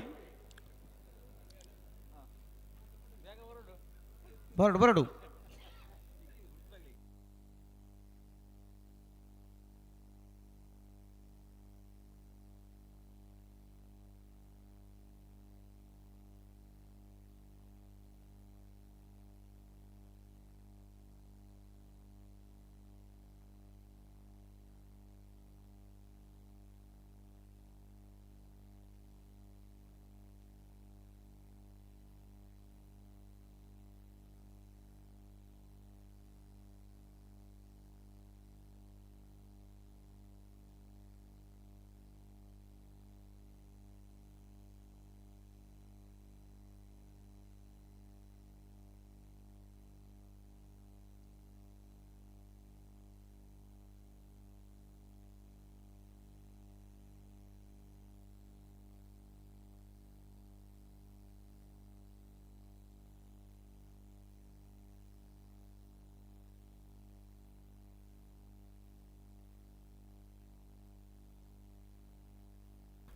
ಬರಡು ಬರಡು.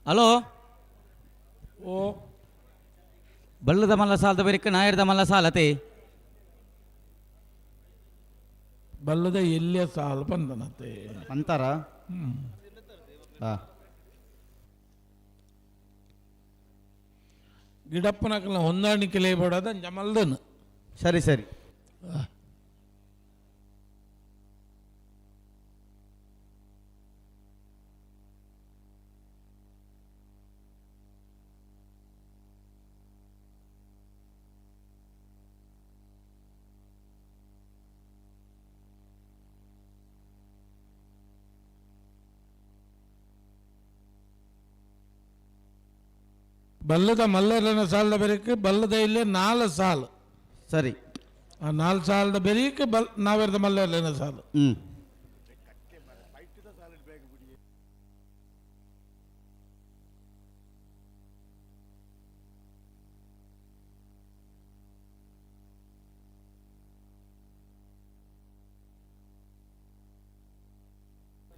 ಹಲೋ ಓ ಬಲ್ಲದ ಮಲ್ಲ ಸಾಲದ ಬೇರೆ ನಾಯರ್ದ ಮಲ್ಲ ಸಾಲತೆ ಬಲ್ಲದ ಎಲ್ಲಿಯ ಸಾಲ ಬಂದನತೆ ಅಂತಾರ. ಗಿಡಪ್ಪನಕಲ್ನ ಹೊಂದಾಣಿಕೆ ಲೇಬಡದ ಜಮಲ್ದನು. ಸರಿ ಸರಿ. ಬಲ್ಲದ ಮಲ್ಲರನ ಸಾಲದ ಬೆರಕ್ಕೆ ಬಲ್ಲದ ಇಲ್ಲೇ ನಾಲ್ ಸಾಲು. ಸರಿ. ಆ ನಾಲ್ ಸಾಲದ ಬೆರೀಕೆ ಬಲ್ ನಾವೆರ್ದ ಮಲ್ಲರನ ಸಾಲು.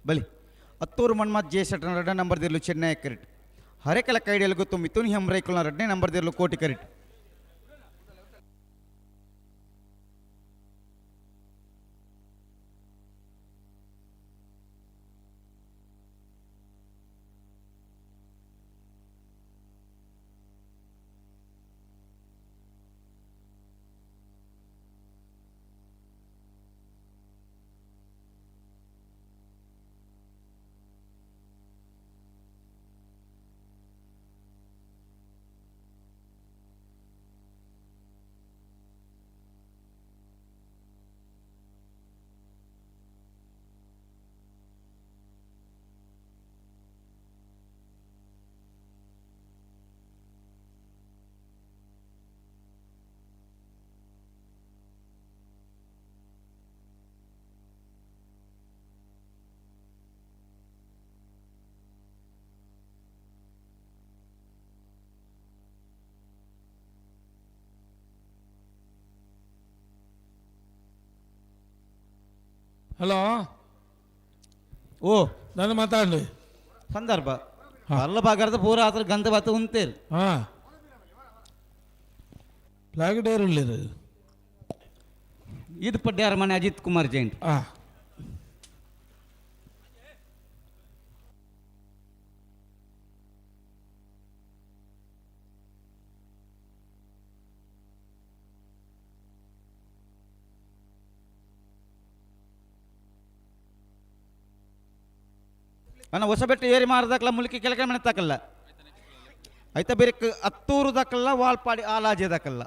ಬಲಿ ಅತ್ತೂರು ಮನ್ಮತ್ ಜಯಶೆಟ್ಟನ ಎರಡನೇ ನಂಬರ್ ದಿರ್ಲು ಚೆನ್ನೈ ಕರೆಟ್. ಹರೆಕಲ ಕೈಡಿಯಲ್ಲಿ ಗೊತ್ತು ಮಿಥುನ್ ಹೆಮ್ರೈಕುಲ್ನ ಎರಡನೇ ನಂಬರ್ ದಿರ್ಲು ಕೋಟಿ ಕರೆಟ್. ಹಲೋ. ಓ. ನನ್ನ ಮಾತಾಡಲಿ. ಸಂದರ್ಭ ಅಲ್ಲ ಬಾಗಾರದ ಪೂರ ಆತರ ಗಂಧ ಬಾತ ಉಂತೇರು. ಹಾಂ, ಫ್ಲಾಗ್ ಡೇರ್ ಉಳ್ಳೇರು. ಇದು ಪಡ್ಯಾರ ಮನೆ ಅಜಿತ್ ಕುಮಾರ್ ಜೈನ್. ಹಾಂ. ಅಣ್ಣ ಹೊಸಬೆಟ್ಟು ಏರಿ ಮಾರದಾಕಲ್ಲ ಮುಲ್ಕಿ ಕೆಳಗೆ ಮನೆ ತಾಕಲ್ಲ ಐತ ಬೇರೆ ಹತ್ತೂರು ದಾಕಲ್ಲ ವಾಲ್ಪಾಡಿ ಆಲಾಜೆ ದಾಕಲ್ಲ.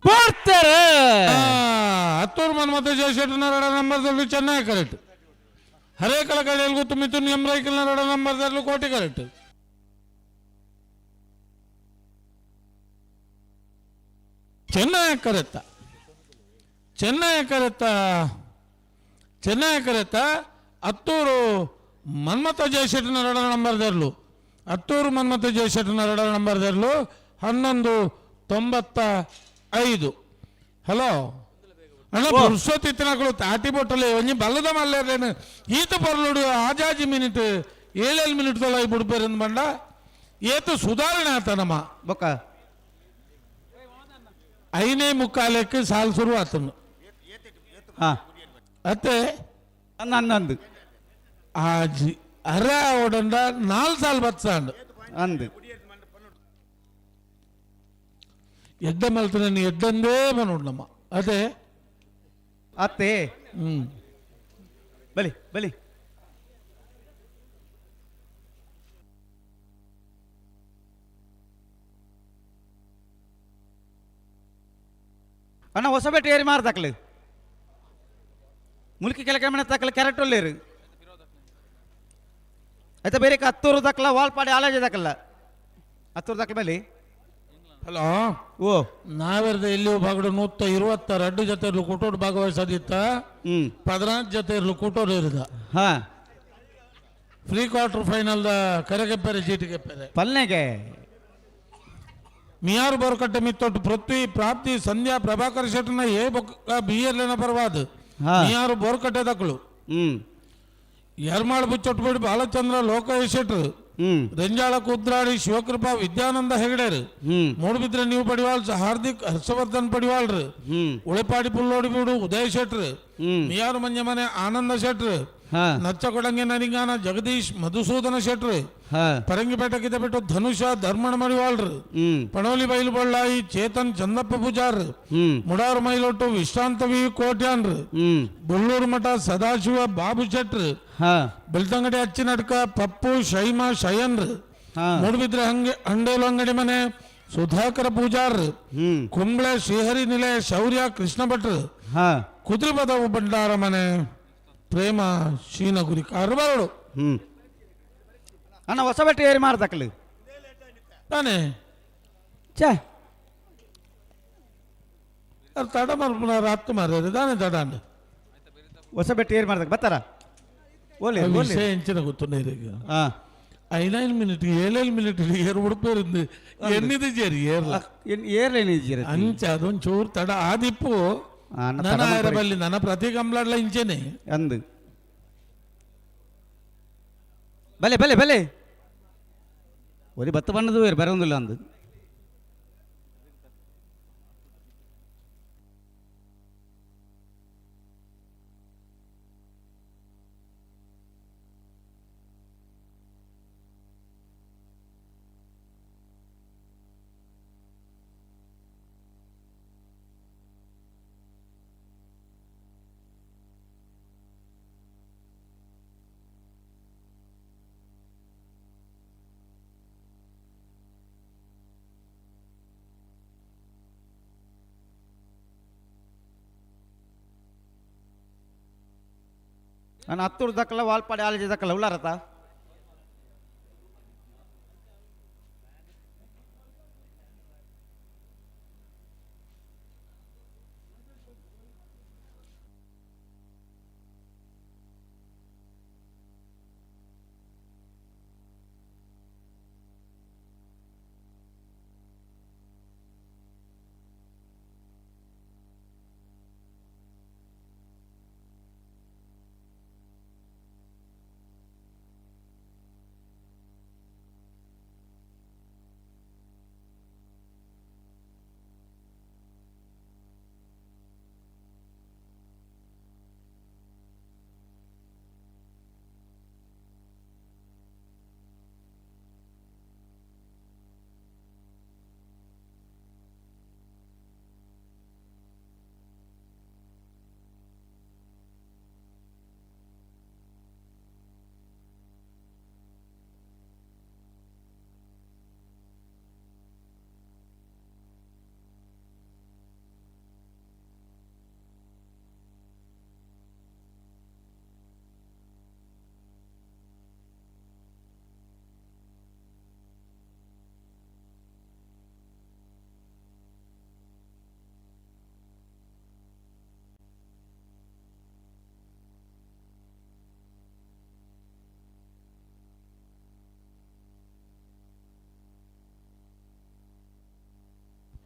ಬರ್ತಾರೆ ಹತ್ತೂರು ಮನ್ಮಥ ಜಯಶೆಟ್ಟನರಡ ನಂಬರ್ದಲ್ಲಿ ಚೆನ್ನಾಗಿ ಕರೆಕ್ಟ್. ಹರೇಕಳ ಕಡೆಯಲ್ಲಿ ಗೊತ್ತು ಮಿಥುನ್ ಎಂ ರೈಕಲ್ನರಡ ನಂಬರ್ದಲ್ಲಿ ಕೋಟಿ ಕರೆಕ್ಟ್. ಚೆನ್ನಾಗಿ ಕರೆತ್ತ, ಚೆನ್ನಾಗಿ ಕರೆತ್ತ, ಚೆನ್ನಾಗಿ ಕರೆತ್ತ. ಹತ್ತೂರು ಮನ್ಮಥ ಜಯಶೆಟ್ಟನರಡ ನಂಬರ್ದರ್ಲು, ಹತ್ತೂರು ಮನ್ಮಥ ಜಯಶೆಟ್ಟನರಡ ನಂಬರ್ದರ್ಲು 11.95. ಹಲೋ ಅಣ್ಣ, ಪುರುಷೋತ್ ಇತ್ತಿನಕಳು ತಾಟಿ ಬೊಟ್ಟಲೆ ಒಂಜಿ ಬಲ್ಲದ ಮಲ್ಲೇನು ಈತ ಪರ್ಲುಡು ಆಜಾಜಿ ಮಿನಿಟ್ ಏಳೇಳು ಮಿನಿಟ್ ತೊಲ ಬುಡ್ಪೇರಂದು ಬಂಡ ಏತು ಸುಧಾರಣೆ ಆತ ನಮ್ಮ ಬೊಕ್ಕ ಐನೇ ಮುಕ್ಕಾಲಕ್ಕೆ ಸಾಲು ಶುರು ಆತನು. ಅತ್ತೆ ಹನ್ನೊಂದು ಆಜಿ ಅರೆ ಓಡಂಡ 4 ಸಾಲ್ ಬತ್ಸಾಂಡ್ ಅಂದು ಎಡ್ಡೆ ಮಲ್ತನ ಎಡ್ಡಂದೇ ಬನೋಡು ನಮ್ಮ ಅದೇ ಅತ್ತೆ. ಹ್ಞೂ ಬಲಿ ಬಲಿ ಅಣ್ಣ ಹೊಸಬೆಟ್ಟು ಏರಿ ಮಾರ್ದಾಕ್ಲು ಮುಲ್ಕಿ ಕೆಳಗೆ ಮನೆ ತಾಕಲು ಕ್ಯಾರೆಟ್ ಒಲ್ಲೇರು ಆಯ್ತಾ ಬೇರೆ ಹತ್ತೂರು ದಾಖಲ ವಾಲ್ಪಾಡಿ ಆಲಾಜೆ ದಾಖಲ ಹತ್ತೂರು ದಾಖಲ ಮೇಲೆ. ಹಲೋ. ಓ. ನಾವೆರ್ದ ಎಲ್ಲಿಯೂ ಬಾಗಡು 122 ಜೊತೆ ಇರ್ಲು ಕೂಟೋಡು ಭಾಗವಹಿಸೋದಿತ್ತ, 14 ಜೊತೆ ಇರ್ಲು ಕೂಟೋಡು ಇರದ. ಹಾ. ಪ್ರೀ ಕ್ವಾರ್ಟರ್ ಫೈನಲ್ the ಕರೆಗೆಪ್ಪೆರೆ ಚೀಟಿಗೆಪ್ಪೆರೆ ಪಲ್ನೆಗೆ ಮಿಯಾರು ಬೋರ್ಕಟ್ಟೆ ಮಿತ್ತೊಟ್ಟು ಪೃಥ್ವಿ ಪ್ರಾಪ್ತಿ ಸಂಧ್ಯಾ ಪ್ರಭಾಕರ್ ಶೆಟ್ಟನ ಎ ಬೊಕ್ಕ ಬಿ ಎರ್ಲೆನ ಪರವಾದ ಮಿಯಾರು ಬೋರ್ಕಟ್ಟೆ ದಕ್ಕಳು. ಯರ್ಮಾಳ್ ಬುಚ್ಚೊಟ್ಟುಬೇಡಿ ಬಾಲಚಂದ್ರ ಲೋಕೇಶ್ ಶೆಟ್ರು, ರಂಜಾಳ ಕುದ್ರಾಡಿ ಶಿವಕೃಪಾ ವಿದ್ಯಾನಂದ ಹೆಗಡೆರು, ಮೂಡುಬಿದ್ರೆ ನೀವು ಪಡಿವಾಳ್ ಹಾರ್ದಿಕ್ ಹರ್ಷವರ್ಧನ್ ಪಡಿವಾಳ್ರು, ಉಳೆಪಾಡಿ ಪುಲ್ಲೋಡಿ ಬೀಡು ಉದಯ ಶೆಟ್ರು, ಮಿಯಾರು ಮಂಜಮನೆ ಆನಂದ ಶೆಟ್ರು, ನಚ್ಚಕೊಡಂಗೆ ನರಿಂಗಾನ ಜಗದೀಶ್ ಮಧುಸೂದನ ಶೆಟ್ರು, ಪರಂಗಿಪೇಟೆ ಕಿದಬಿಟ್ಟು ಧನುಷ ಧರ್ಮಣ ಮಡಿವಾಳ್ರು, ಪಣೋಲಿ ಬೈಲು ಬಳ್ಳಾಯಿ ಚೇತನ್ ಚಂದಪ್ಪ ಪೂಜಾರ್, ಮುಡಾರು ಮೈಲೊಟ್ಟು ವಿಶ್ರಾಂತ ವಿ ಕೋಟ್ಯಾನ್ರು, ಬುಳ್ಳೂರು ಮಠ ಸದಾಶಿವ ಬಾಬು ಶೆಟ್ರು, ಬೆಳ್ತಂಗಡಿ ಅಚ್ಚಿನಡ್ಕ ಪಪ್ಪು ಶೈಮಾ ಶಯನ್ರು, ಮೂಡುಬಿದ್ರೆ ಹಂಗೆ ಹಂಡೇಲು ಅಂಗಡಿ ಮನೆ ಸುಧಾಕರ ಪೂಜಾರ್, ಕುಂಬ್ಳೆ ಶ್ರೀಹರಿ ನಿಲಯ ಶೌರ್ಯ ಕೃಷ್ಣ ಭಟ್ರು, ಕುದುರೆಪದವು ಭಂಡಾರ ಮನೆ ಪ್ರೇಮ ಶೀನಗುರಿ ಕಾರು. ಅಣ್ಣ ಹೊಸಬೆಟ್ಟು ಏರಿ ಮಾರ್ದಾಕಲು ತಾನೇ ಛೇ ತಡ ಮರ್ಪುನ ರಾತ್ ಮಾರ್ರೆ ತಾನೇ ತಡ ಅಂಡ ಹೊಸಬೆಟ್ಟು ಏರಿ ಮಾರ್ದಾಕ ಬರ್ತಾರ ಓಲಿ ವಿಷಯ ಎಂಚಿನ ಗೊತ್ತು. ಐನೈದು ಮಿನಿಟ್ ಏಳೇಳು ಮಿನಿಟ್ ಏರು ಉಡುಪೇರಿಂದು ಎನ್ನಿದು ಜೇರಿ ಏರ್ಲ ಏರ್ಲೇನು ಜೇರಿ ಅಂಚ ಅದೊಂದು ಚೂರು ತಡ ಆದಿಪ್ಪು ನನ್ನ ಬಲ್ಲಿ ನನ್ನ ಪ್ರತಿ ಕಂಪ್ಲೇಂಟ್ಲ ಇಂಚೆನೆ ಅಂದು ಬಲೆ ಬಲೆ ಬಲೆ ಒರಿ ಬತ್ತ ಬಣ್ಣದ ಬೇರೆ ಬರೋದಿಲ್ಲ ಅಂದು. ನಾನು ಹತ್ತೂರು ದಕ್ಕಲ್ಲ ವಾಲ್ಪಾಡಿ ಆಲಜಿ ದಕ್ಕಲ್ಲ ಉಳ್ಳಾರತ.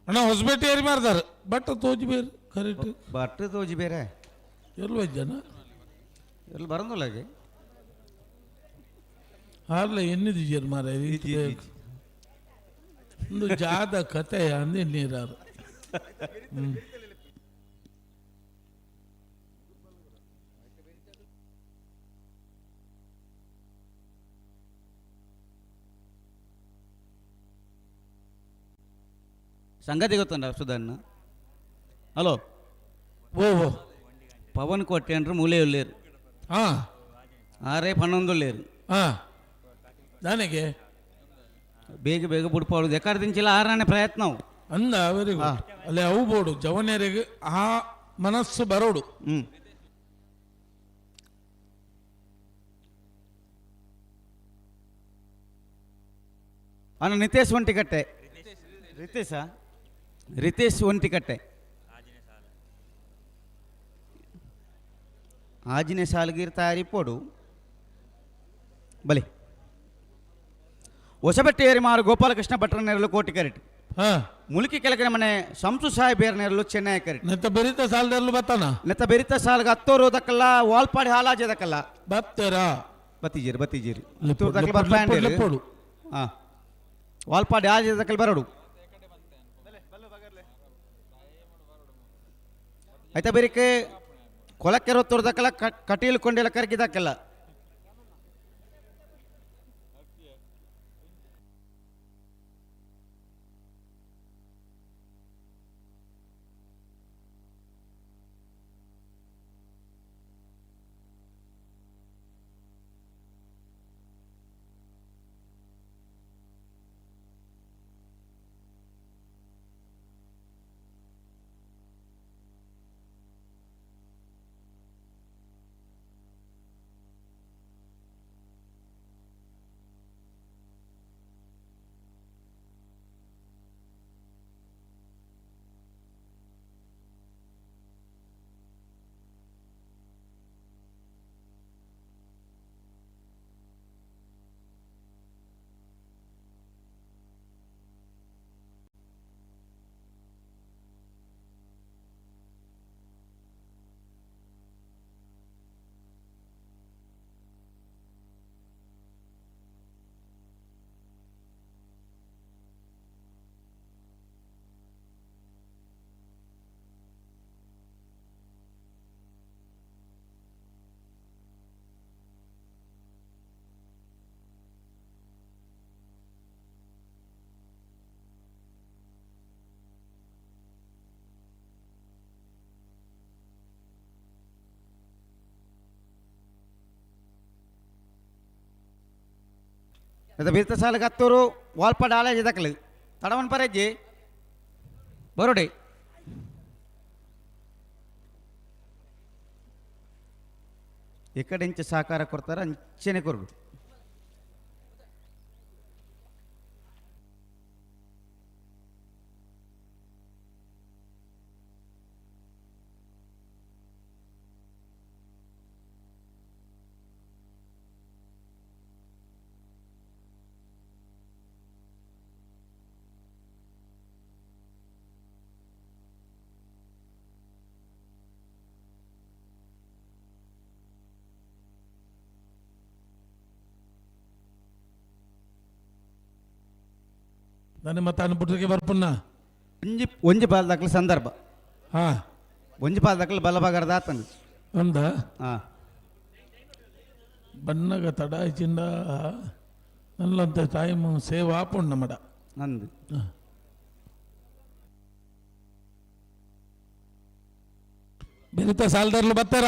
ಅಣ್ಣ ಹೊಸಪೇಟೆ ಏರಿ ಮಾರ್ದಾರೆ ಬಟ್ ತೋಜಿ ಬೇರೆ ಕರೆಕ್ಟ್. ಬಟ್ ತೋಜಿ ಬೇರೆ. ಎಲ್ಲೋ ಜನ ಎಲ್ಲಿ ಬರಂದಿಲ್ಲ ಹಾಗೆ. ಆರ್ಲ ಎನ್ನಿದಿಜರ್ ಮಾರ ಒಂದು ಜಾದ ಕತೆ ಅಂದೆ ನೀರಾರು. ಸಂಗತಿ ಗೊತ್ತುಂಡ ಸುಧನ್ನ? ಹಲೋ. ಓ ಓ. ಪವನ್ ಕೋಟೆ ಮೂಲೆ ಉಳ್ಳೇರು. ಹಾಂ. ಆರೇ ಪನ್ನೊಂದುಳ್ಳೇರು. ಹಾಂ. ನನಗೆ ಬೇಗ ಬೇಗ ಬುಡ್ಪಾಡು ಎಕ್ಕಡ ದಿಂಚಿಲ್ಲ ಆರನೇ ಪ್ರಯತ್ನ ಅವು. ಅಂದ ವೆರಿ ಗುಡ್. ಅಲ್ಲೇ ಅವು ಬೋಡು ಜವನಿಯರಿಗೆ ಆ ಮನಸ್ಸು ಬರೋಡು. ಹ್ಞೂ. ಅಣ್ಣ ನಿತೇಶ್ ಒಂಟಿಕಟ್ಟೆ. ರಿತೇಶಾ? ರಿತೇಶ್ ಒಂಟಿಕಟ್ಟೆ. ಆಜಿನೇ ಸಾಲ್ಗೀರ್ ತಯಾರಿ ಪೋಡು ಬಲಿ. ಹೊಸಬೆಟ್ಟೆ ಏರಿಮಾರು ಗೋಪಾಲಕೃಷ್ಣ ಭಟ್ರ ನೆರಳು ಕೋಟಿ ಕರೆಟ್. ಮುಲ್ಕಿ ಕೆಳಗಿನ ಮನೆ ಸಂಸು ಸಾಹೇಬ್ ನೆರಳು ಚೆನ್ನೈ ಕರೆಟ್. ನೆತ್ತ ಬೆರಿತ ಸಾಲದಲ್ಲೂ ಬತ್ತಾನ? ನೆತ್ತ ಬೆರಿತ ಸಾಲ್ಗ ಹತ್ತೋರು ದಕ್ಕಲ್ಲ ವಾಲ್ಪಾಡಿ ಹಾಲಾಜದಕ್ಕಲ್ಲ. ಬತ್ತೆರಾ? ಬತ್ತಿಜೀರಿ ಬತ್ತಿಜೀರಿ. ಲೆಪ್ಪೋಡು. ಹಾಂ ವಾಲ್ಪಾಡಿ ಹಾಲಾಜದಕ್ಕಲ್ಲ ಬರೋಡು. ಆಯ್ತಾ ಬೇರಿಕೆ ಕೊಲಕ್ಕೆರೋ ತೋರ್ದಕ್ಕಲ್ಲ ಕಟೀಲು ಕೊಂಡೆಲ್ಲ ಕರಗಿದಾಕಲ್ಲ. ಬಿರ್ತ ಸಾಲಕ್ಕೆ ಹತ್ತೂರು ವಾಲ್ಪಾಡ್ ಆಲೇಜ್ ದಕ್ಕಲು ತಡವನ್ ಪರೇಜಿ ಬರೋಡಿ. ಎಕಡೆ ಇಂಚ ಸಹಕಾರ ಕೊಡ್ತಾರೆ ಅಂಚನೆ ಕೊರಡು. ನನ್ನ ಮತ್ತೆ ಅನ್ಬಿಟ್ರಿಗೆ ಬರ್ಪುನ್ನ ಒಂಜಿ ಒಂಜಿ ಬಾಲ್ ದಾಖಲೆ ಸಂದರ್ಭ. ಹಾ. ಒಂಜಿ ಬಾಲ್ ದಾಖಲೆ ಬಲಬಾಗರದ ಆತನ. ಅಂದ? ಹಾ. ಬಣ್ಣಗ ತಡ ಚಿಂದ ನಲ್ಲಂತ ಟೈಮ್ ಸೇವ್ ಆಪುಂಡು ನಮ್ಮಡ. ನಂದು. ಬೆರಿತ ಸಾಲದಾರ್ಲು ಬರ್ತಾರ?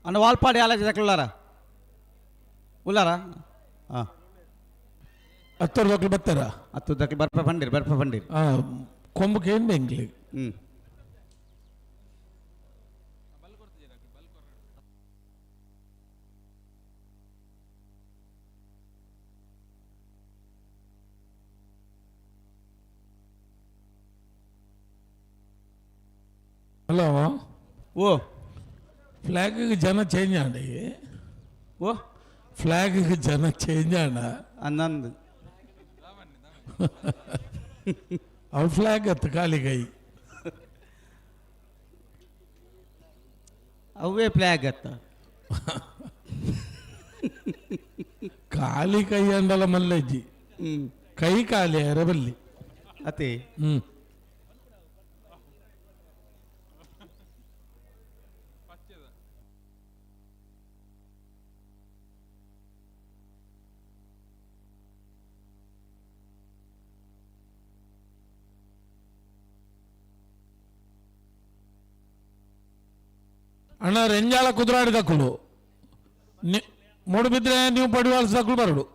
ಅಣ್ಣ ವಾಲ್ಪಾಡಿ ಆಲೋಚನೆ ದಾಖಲೆ ಉಲ್ಲಾರ? ಹಾಂ. ಹತ್ತರ ದಾಖಲೆ ಬರ್ತಾರ? ಹತ್ತು ದಾಖಲೆ ಬರ್ಪ ಬಂದಿರಿ ಬರ್ಪ ಬಂದಿರಿ. ಹಾಂ, ಕೊಂಬು ಕೇಂದ್ರ ಎಂಗ್ಲಿ. ಹ್ಞೂ. ಹಲೋ. ಓ. ಫ್ಲಾಗ್ ಜನ ಚೇಂಜ್ ಆಂಡಿ. ಓ. ಫ್ಲಾಗ್ ಜನ ಚೇಂಜ್ ಆಂಡ. ಅನ್ನಂದು. ಅವು ಫ್ಲಾಗ್ ಅತ್ತು ಖಾಲಿ ಕೈ. ಅವೇ ಫ್ಲಾಗ್ ಅತ್ತ. ಖಾಲಿ ಕೈ ಅಂಡಲ ಮಲ್ಲಜ್ಜಿ. ಹ್ಞೂ. ಕೈ ಖಾಲಿ ಅರಬಲ್ಲಿ. ಅತಿ. ಹ್ಞೂ. ಅಣ್ಣ ರೆಂಜಾಳ ಕುದುರಾಡಿ ದಕ್ಕುಲು ಮೂಡುಬಿದ್ರೆ ನೀವು ಪಡಿವಾಲ್ಸ ದಕ್ಕಲು ಬರಡು.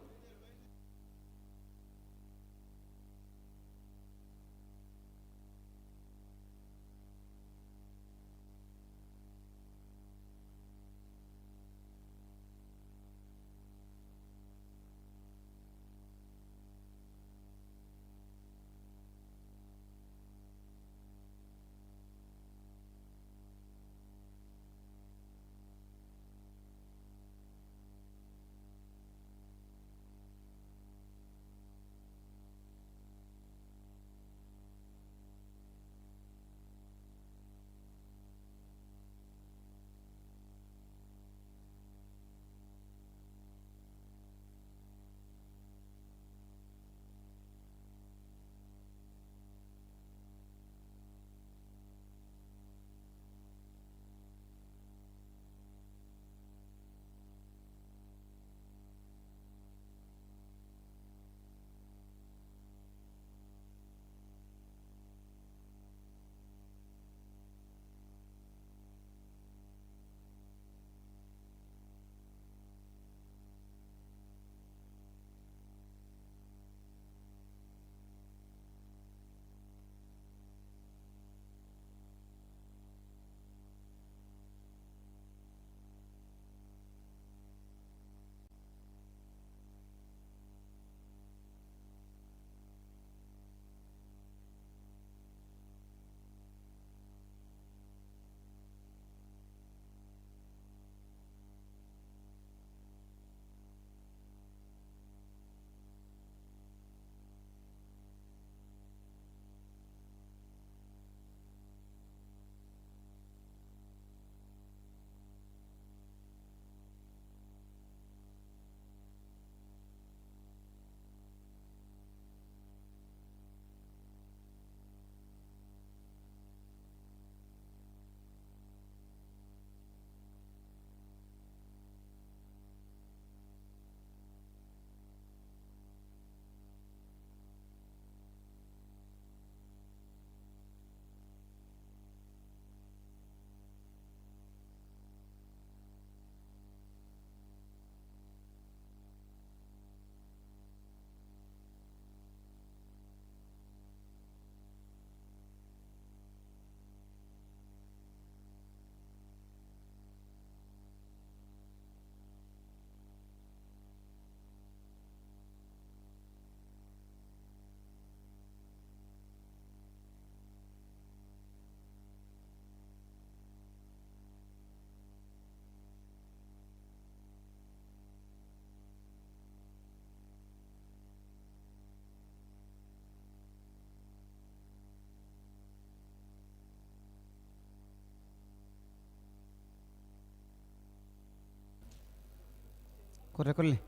ಕೊರ್ರೆ ಕೊರ್ಲೆ.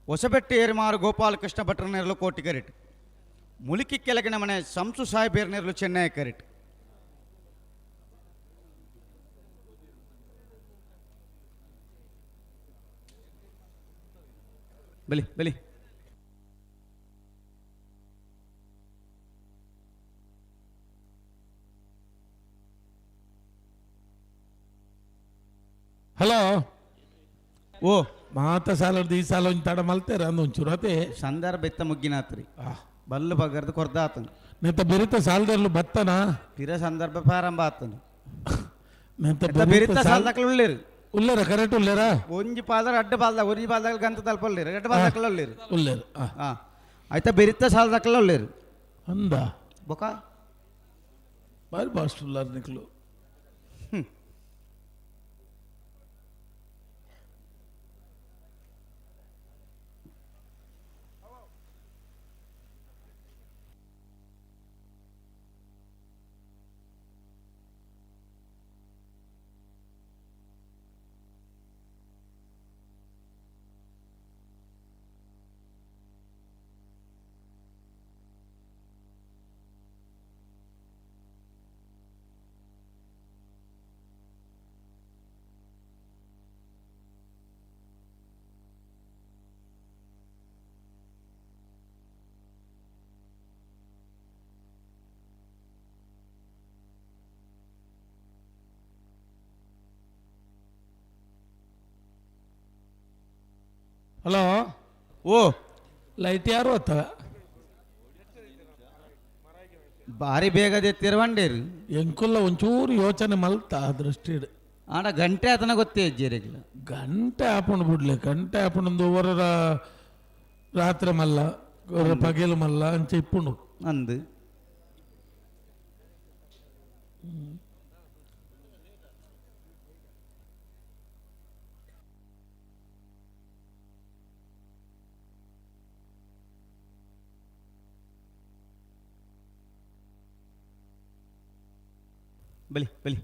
ಹೊಸಬೆಟ್ಟು ಏರ್ಮಾರು ಗೋಪಾಲಕೃಷ್ಣ ಭಟ್ರ ನೆರಳು ಕೋಟಿ ಕರೆಟ್. ಮುಲಿಕಿ ಕೆಳಗಿನ ಮನೆ ಸಂಸು ಸಾಹೇಬೇರ್ ನೆರಳು ಚೆನ್ನೈ ಕರೆಟ್. ಬಲಿ ಬಲಿ. ಹಲೋ ಓ ಮಾತ ಸಾಲರ್ದು ಈ ಸಾಲ ಒಂಜಿ ತಡ ಮಲ್ತೇರ ಅಂದ್ ಒಂಚೂರು ಅತೆ ಸಂದರ್ಭ ಇತ್ತ ಮುಗ್ಗಿನಾತ್ರಿ ಬಲ್ಲು ಬಗ್ಗರ್ದು ಕೊರ್ದಾತನು. ನೆತ್ತ ಬೆರಿತ ಸಾಲದಲ್ಲೂ ಬತ್ತನ ಪಿರ ಸಂದರ್ಭ ಪ್ರಾರಂಭ ಆತನು. ನೆತ್ತ ನೆತ್ತ ಬೆರಿತ ಸಾಲದಕ್ಲು ಉಳ್ಳೇರು. ಉಲ್ಲೇರ ಕರೆಕ್ಟ್ ಉಲ್ಲೇರ. ಒಂಜಿ ಪಾದರ ಅಡ್ಡ ಪಾಲ್ದ ಒಂಜಿ ಪಾಲ್ದಾಗ ಗಂತ ತಲ್ಪ ಉಳ್ಳೇರು ಅಡ್ಡ ಪಾಲ್ದಕ್ಲ ಉಳ್ಳೇರು. ಉಲ್ಲೇರು. ಆಯ್ತಾ ಬೆರಿತ ಸಾಲದಕ್ಲ ಉಳ್ಳೇರು. ಅಂದ ಬೊಕ ಬಾರಿ ಬಾಸ್ಟ್ ಉಲ್ಲಾರ ನಿಕ್ಲು. ಹಲೋ ಓ ಲೈಟ್ ಯಾರು ಅತ್ತ ಭಾರಿ ಬೇಗ ತಿರುವಂಡೇರು ಎಂಕುಲ್ಲ ಒಂಚೂರು ಯೋಚನೆ ಮಲ್ತ ದೃಷ್ಟಿ ಆಡ ಗಂಟೆ ಆತನ ಗೊತ್ತೇ ಇಜ್ಜೇರಿಗಿಲ್ಲ. ಗಂಟೆ ಆಪುಂಡು ಬಿಡ್ಲೆ ಗಂಟೆ ಆಪುಂಡು ಒರರ ರಾತ್ರಿ ಮಲ್ಲ ಒರ ಪಗೆಲು ಮಲ್ಲ ಅಂಚೆ ಇಪ್ಪುಂಡು ಅಂದು ಬಲಿ ಬಲಿ.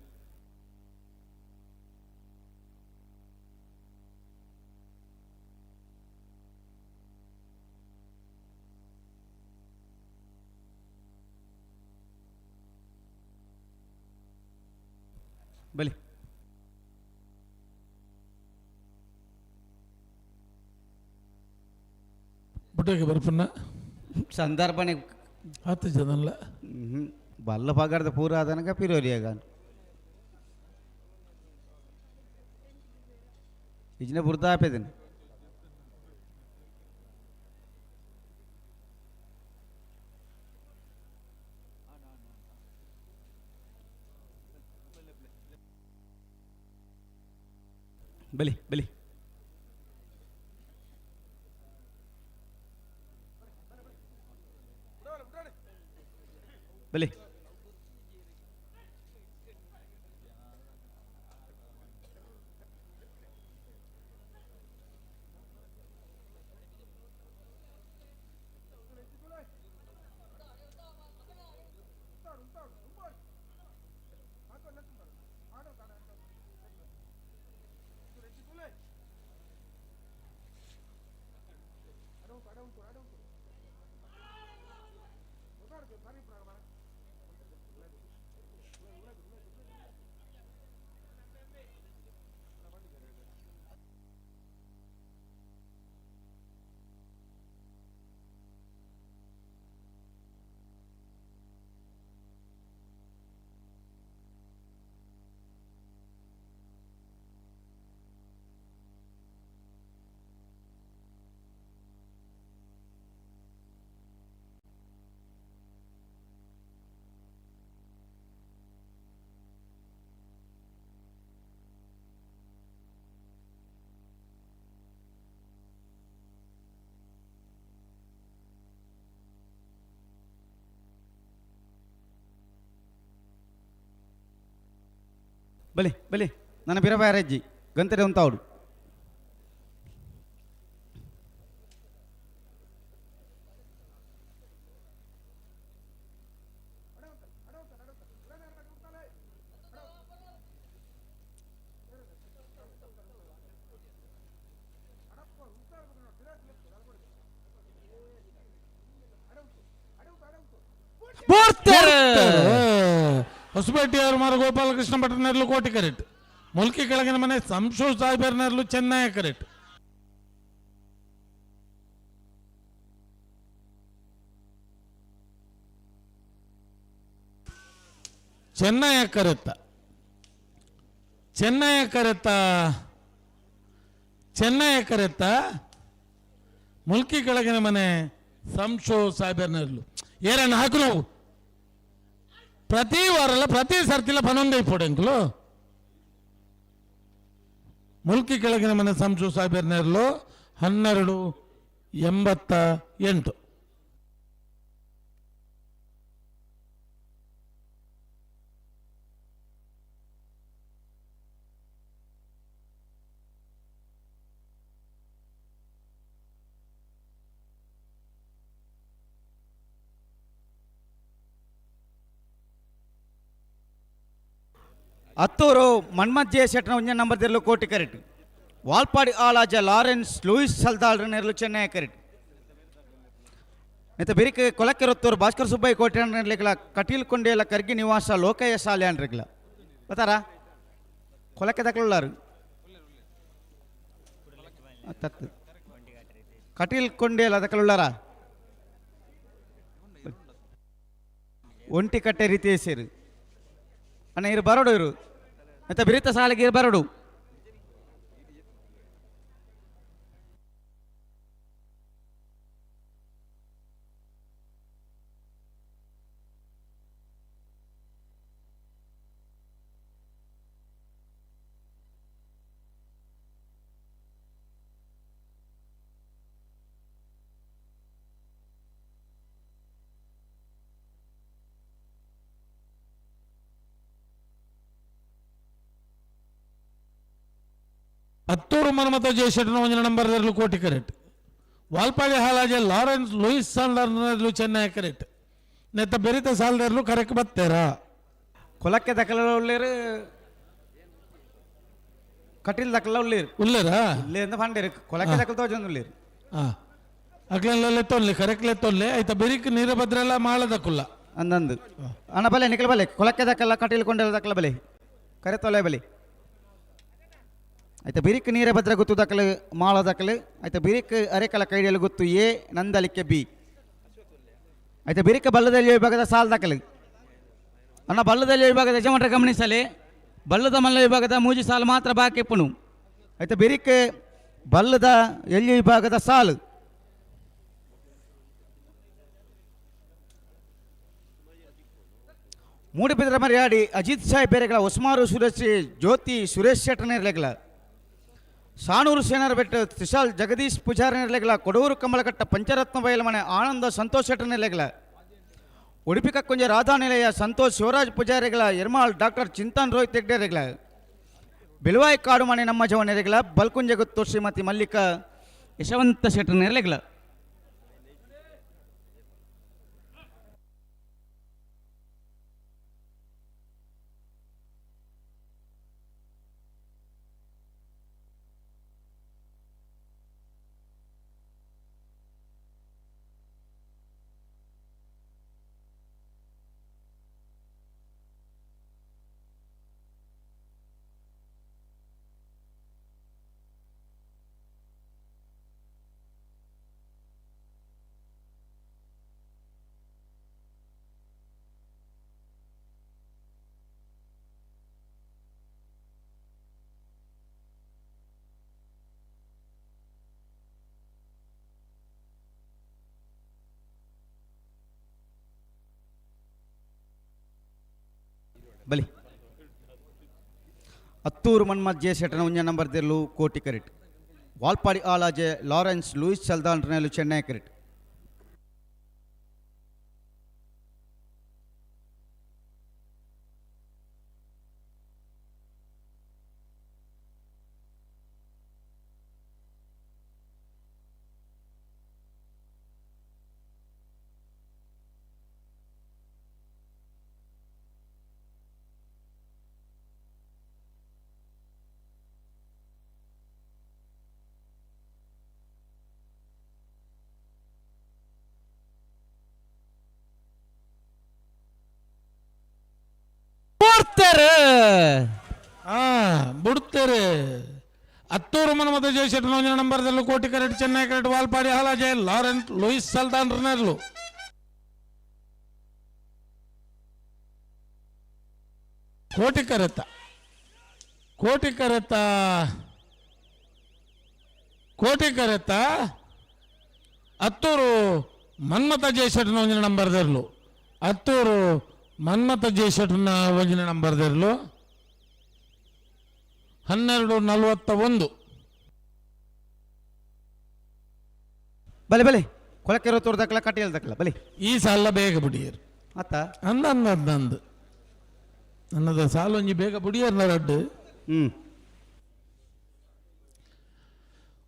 ಬಲಿ ಬುಟ್ಟಕ್ಕೆ ಬರ್ಪನ್ನ ಸಂದರ್ಭನೆ ಹತ್ತು ಜನಲ್ಲ ಬಲ್ಲ ಪಗಾರದ ಪೂರ ಆದನಗ ಪಿರೋರಿಯಾಗ ಇಜ್ನೆ ಬುರ್ದ ಆಪೇದನೆ. ಬಲಿ ಬಲಿ. ಬಲಿ ಬಲೆ ಬಲೆ ನನ್ನ ಬಿರಬಾರಜ್ಜಿ ಗಂತಡೆ ಉಂತಾವಡು. ಹೊಸಪೇಟೆಯವರು ಮಾರ ಗೋಪಾಲಕೃಷ್ಣ ಭಟ್ರನೆರ್ಲು ಕೋಟಿ ಕರೆಕ್ಟ್. ಮುಲ್ಕಿ ಕೆಳಗಿನ ಮನೆ ಸಂಶೋ ಸಾಹೇಬರ್ನೆರ್ಲು ಚೆನ್ನೈ ಕರೆಕ್ಟ್. ಚೆನ್ನೈ ಕರೆತ್ತ ಚೆನ್ನೈ ಕರೆತ್ತ ಚೆನ್ನೈ ಕರೆತ್ತ ಮುಲ್ಕಿ ಕೆಳಗಿನ ಮನೆ ಸಂಶೋ ಸಾಹೇಬರ್ನೆರ್ಲು ಏರಣ್ಣ ಹಾಕು ನಾವು ಪ್ರತಿ ವಾರಲ್ಲ ಪ್ರತಿ ಸರ್ತಿಲ ಪನ್ನೊಂದು ಇಪ್ಪೊಡೆಂಕುಲು. ಮುಲ್ಕಿ ಕೆಳಗಿನ ಮನೆ ಸಂಸು ಸಾಹೇಬರ್ನೆರ್ಲು 12.88. ಅತ್ತೂರು ಮನ್ಮಥ್ ಜೆ ಶೆಟ್ನ ಒಂಜ ನಂಬರ್ ದಿರ್ಲು ಕೋಟಿ ಕರೆಟ್. ವಾಲ್ಪಾಡಿ ಆಳಾಜ ಲಾರೆನ್ಸ್ ಲೂಯಿಸ್ ಸಲ್ದಾಳ್ ನೆರ್ಲು ಚೆನ್ನೈ ಕರೆಟ್. ನೆತ್ತ ಬಿರಿಕ್ ಕೊಲಕ್ಕೆರೊತ್ತೂರು ಭಾಸ್ಕರ್ ಸುಬ್ಬಯ್ಯ ಕೋಟೆ ನೆರ್ಲಿಕ್ಲ ಕಟೀಲ್ ಕೊಂಡೇಲ ಕರ್ಗಿ ನಿವಾಸ ಲೋಕಯ್ಯ ಸಾಲೆ ಅನ್ರಿಕ್ಲ ಗೊತ್ತಾರ ಕೊಲಕ್ಕೆ ದಕ್ಲುಳ್ಳಾರು ತತ್ತು ಕಟೀಲ್ ಕೊಂಡೇಲ ದಕ್ಕಲುಳ್ಳಾರ ಒಂಟಿ ಕಟ್ಟೆ ರೀತಿ ಸೇರು ಅಣ್ಣ ಇರು ಬರೋಡು ಇರು ಮತ್ತೆ ಬಿರಿತ ಸಾಲಿಗೆ ಇರು ಬರೋಡು. ಹತ್ತೂರು ಮನ್ಮಥ ಜಯಶೆಟ್ಟನ ಒಂಜಿನ ನಂಬರ್ ದರ್ಲು ಕೋಟಿ ಕರೆಕ್ಟ್. ವಾಲ್ಪಾಡಿ ಹಾಲಾಜೆ ಲಾರೆನ್ಸ್ ಲೂಯಿಸ್ ಸಾಲ್ಡರ್ನರ್ಲು ಚೆನ್ನೈ ಕರೆಕ್ಟ್. ನೆತ್ತ ಬೆರಿತ ಸಾಲ್ದರ್ಲು ಕರೆಕ್ಟ್ ಬತ್ತೇರಾ. ಕೊಲಕ್ಕೆ ದಕ್ಕಲ ಉಳ್ಳೇರು ಕಟೀಲ್ ದಕ್ಕಲ ಉಳ್ಳೇರು ಉಳ್ಳೇರಾ ಉಳ್ಳೇರಿಂದ ಪಂಡೇರು ಕೊಲಕ್ಕೆ ದಕ್ಕಲ ತೋಜೊಂದು ಉಳ್ಳೇರು. ಹಾಂ ಅಕ್ಲೆಲ್ಲ ತೊಲ್ಲೆ ಕರೆಕ್ಟ್ ತೊಲ್ಲೆ ಆಯ್ತಾ ಬೆರಿಕ್ ನೀರಭದ್ರೆಲ್ಲ ಮಾಳದಕ್ಕುಲ್ಲ ಅಂದಂದು ಅಣ್ಣ ಬಲೆ ನಿಖಲ್ ಬಲೆ ಕೊಲಕ್ಕೆ ದಕ್ಕಲ್ಲ ಕಟೀಲ್ ಕೊಂಡೆಲ್ಲ ದಕ್ಕಲ ಬಲೆ ಕರೆ ತೊಲೆ ಬಲೆ ಆಯ್ತಾ ಬಿರಿಕ್ ನೀರಭದ್ರ ಗೊತ್ತು ದಾಖಲೆ ಮಾಳ ದಾಖಲೆ ಆಯ್ತಾ ಬಿರಿಕ್ ಅರೆಕಲ ಕೈಡಿಯಲ್ಲಿ ಗೊತ್ತು ಎ ನಂದಲಿಕ್ಕೆ ಬಿ ಆಯ್ತಾ ಬಿರಿಕ್ ಬಲ್ಲದಲ್ಲಿ ವಿಭಾಗದ ಸಾಲ್ ದಾಖಲೆ ಅಣ್ಣ ಬಲ್ಲದಲ್ಲಿ ವಿಭಾಗದ ಯಜಮಾನರ ಗಮನಿಸಲಿ ಬಲ್ಲದ ಮಲ್ಲ ವಿಭಾಗದ ಮೂಜಿ ಸಾಲು ಮಾತ್ರ ಬಾಕಿ ಪುಣು ಆಯ್ತಾ ಬಿರಿಕ್ ಬಲ್ಲದ ಎಲ್ಲಿ ವಿಭಾಗದ ಸಾಲು ಮೂಡುಬಿದ್ರ ಮರ್ಯಾಡಿ ಅಜಿತ್ ಸಾಹೇಬ್ ಬೇರೆಗಳ ಹೊಸ್ಮಾರು ಸುರೇಶ್ ಜ್ಯೋತಿ ಸುರೇಶ್ ಶೆಟ್ಟರ್ನೇರ್ಲೆಗಳ ಸಾಣೂರು ಸೇನರ ಬೆಟ್ಟ ತ್ರಿಶಾಲ್ ಜಗದೀಶ್ ಪೂಜಾರಿ ಕೊಡೂರು ಕಮಲಕಟ್ಟ ಪಂಚರತ್ನ ಬಯಲಮನೆ ಆನಂದ ಸಂತೋಷ್ ಶೆಟ್ಟರ್ನೆಲೆಗಳ ಉಡುಪಿ ಕಕ್ಕೊಂಜ ರಾಧಾ ನಿಲಯ ಸಂತೋಷ್ ಶಿವರಾಜ್ ಪೂಜಾರಿಗಳ ಎರ್ಮಾಳ್ ಡಾಕ್ಟರ್ ಚಿಂತನ್ ರೋಹಿತ್ ಹೆಗ್ಡೆರೆಗಳ ಬಿಳುವಾಯಿ ಕಾಡುಮನೆ ನಮ್ಮ ಜವನೆರೆಗಳ ಬಲ್ಕುಂಜ ಗುತ್ತು ಶ್ರೀಮತಿ ಮಲ್ಲಿಕ ಯಶವಂತ ಶೆಟ್ಟರ್ನೆಲೆಗಳ. ಬಲಿ ಅತ್ತೂರು ಮನ್ಮತ್ ಜೆ ಶೆಟ್ಟನ ಒಂಜ ನಂಬರ್ ದೆರ್ಲು ಕೋಟಿ ಕರೆಟ್ ವಾಲ್ಪಾಡಿ ಆಲಾಜೆ ಲಾರೆನ್ಸ್ ಲೂಯಿಸ್ ಸಲ್ದಾನ್ರನೆಲು ಚೆನ್ನೈ ಕರೆಟ್. ಹಾ ಬುಡ್ತೇರೆ. ಅತ್ತೂರು ಮನ್ಮತ ಜಯಶೆಟ್ಟಿ ಒಂಜಿ ನಂಬರ್ದಲ್ಲೂ ಕೋಟಿ ಕರೆಟ್ ಚೆನ್ನೈ ಕರೆಟ್ ವಾಲ್ಪಾಡಿ ಹಾಲಾಜೆ ಲಾರೆಂಟ್ ಲೂಯಿಸ್ ಸಲ್ತಾನ್ ರನೆರ್ಲು. ಕೋಟಿ ಕರೆತ ಕೋಟಿ ಕರೆತ ಕೋಟಿ ಕರೆತ ಅತ್ತೂರು ಮನ್ಮಥ ಜಯಶೆಟ್ಟಿನ ಒಂಜಿನ ನಂಬರ್ದರ್ಲು. ಅತ್ತೂರು ಮನ್ಮಥ ಜಯಶೆಟ್ಟಿನ ಒಂಜಿನ ನಂಬರ್ದರ್ಲು. 12:41. ಬಲೆ ಬಲೆ ಕೊಳಕೆರೋ ತೋರ್ದಕ್ಕಲ್ಲ ಕಟ್ಟಿಯಲ್ದಕ್ಕಲ್ಲ ಬಲೆ. ಈ ಸಾಲ ಬೇಗ ಬುಡಿಯರು ಅತ್ತ ಅಂದ ಅಂದ ಅಂದ ನನ್ನದ ಸಾಲೊಂಜಿ ಬೇಗ ಬುಡಿಯರ್ನ ರಡ್ಡು.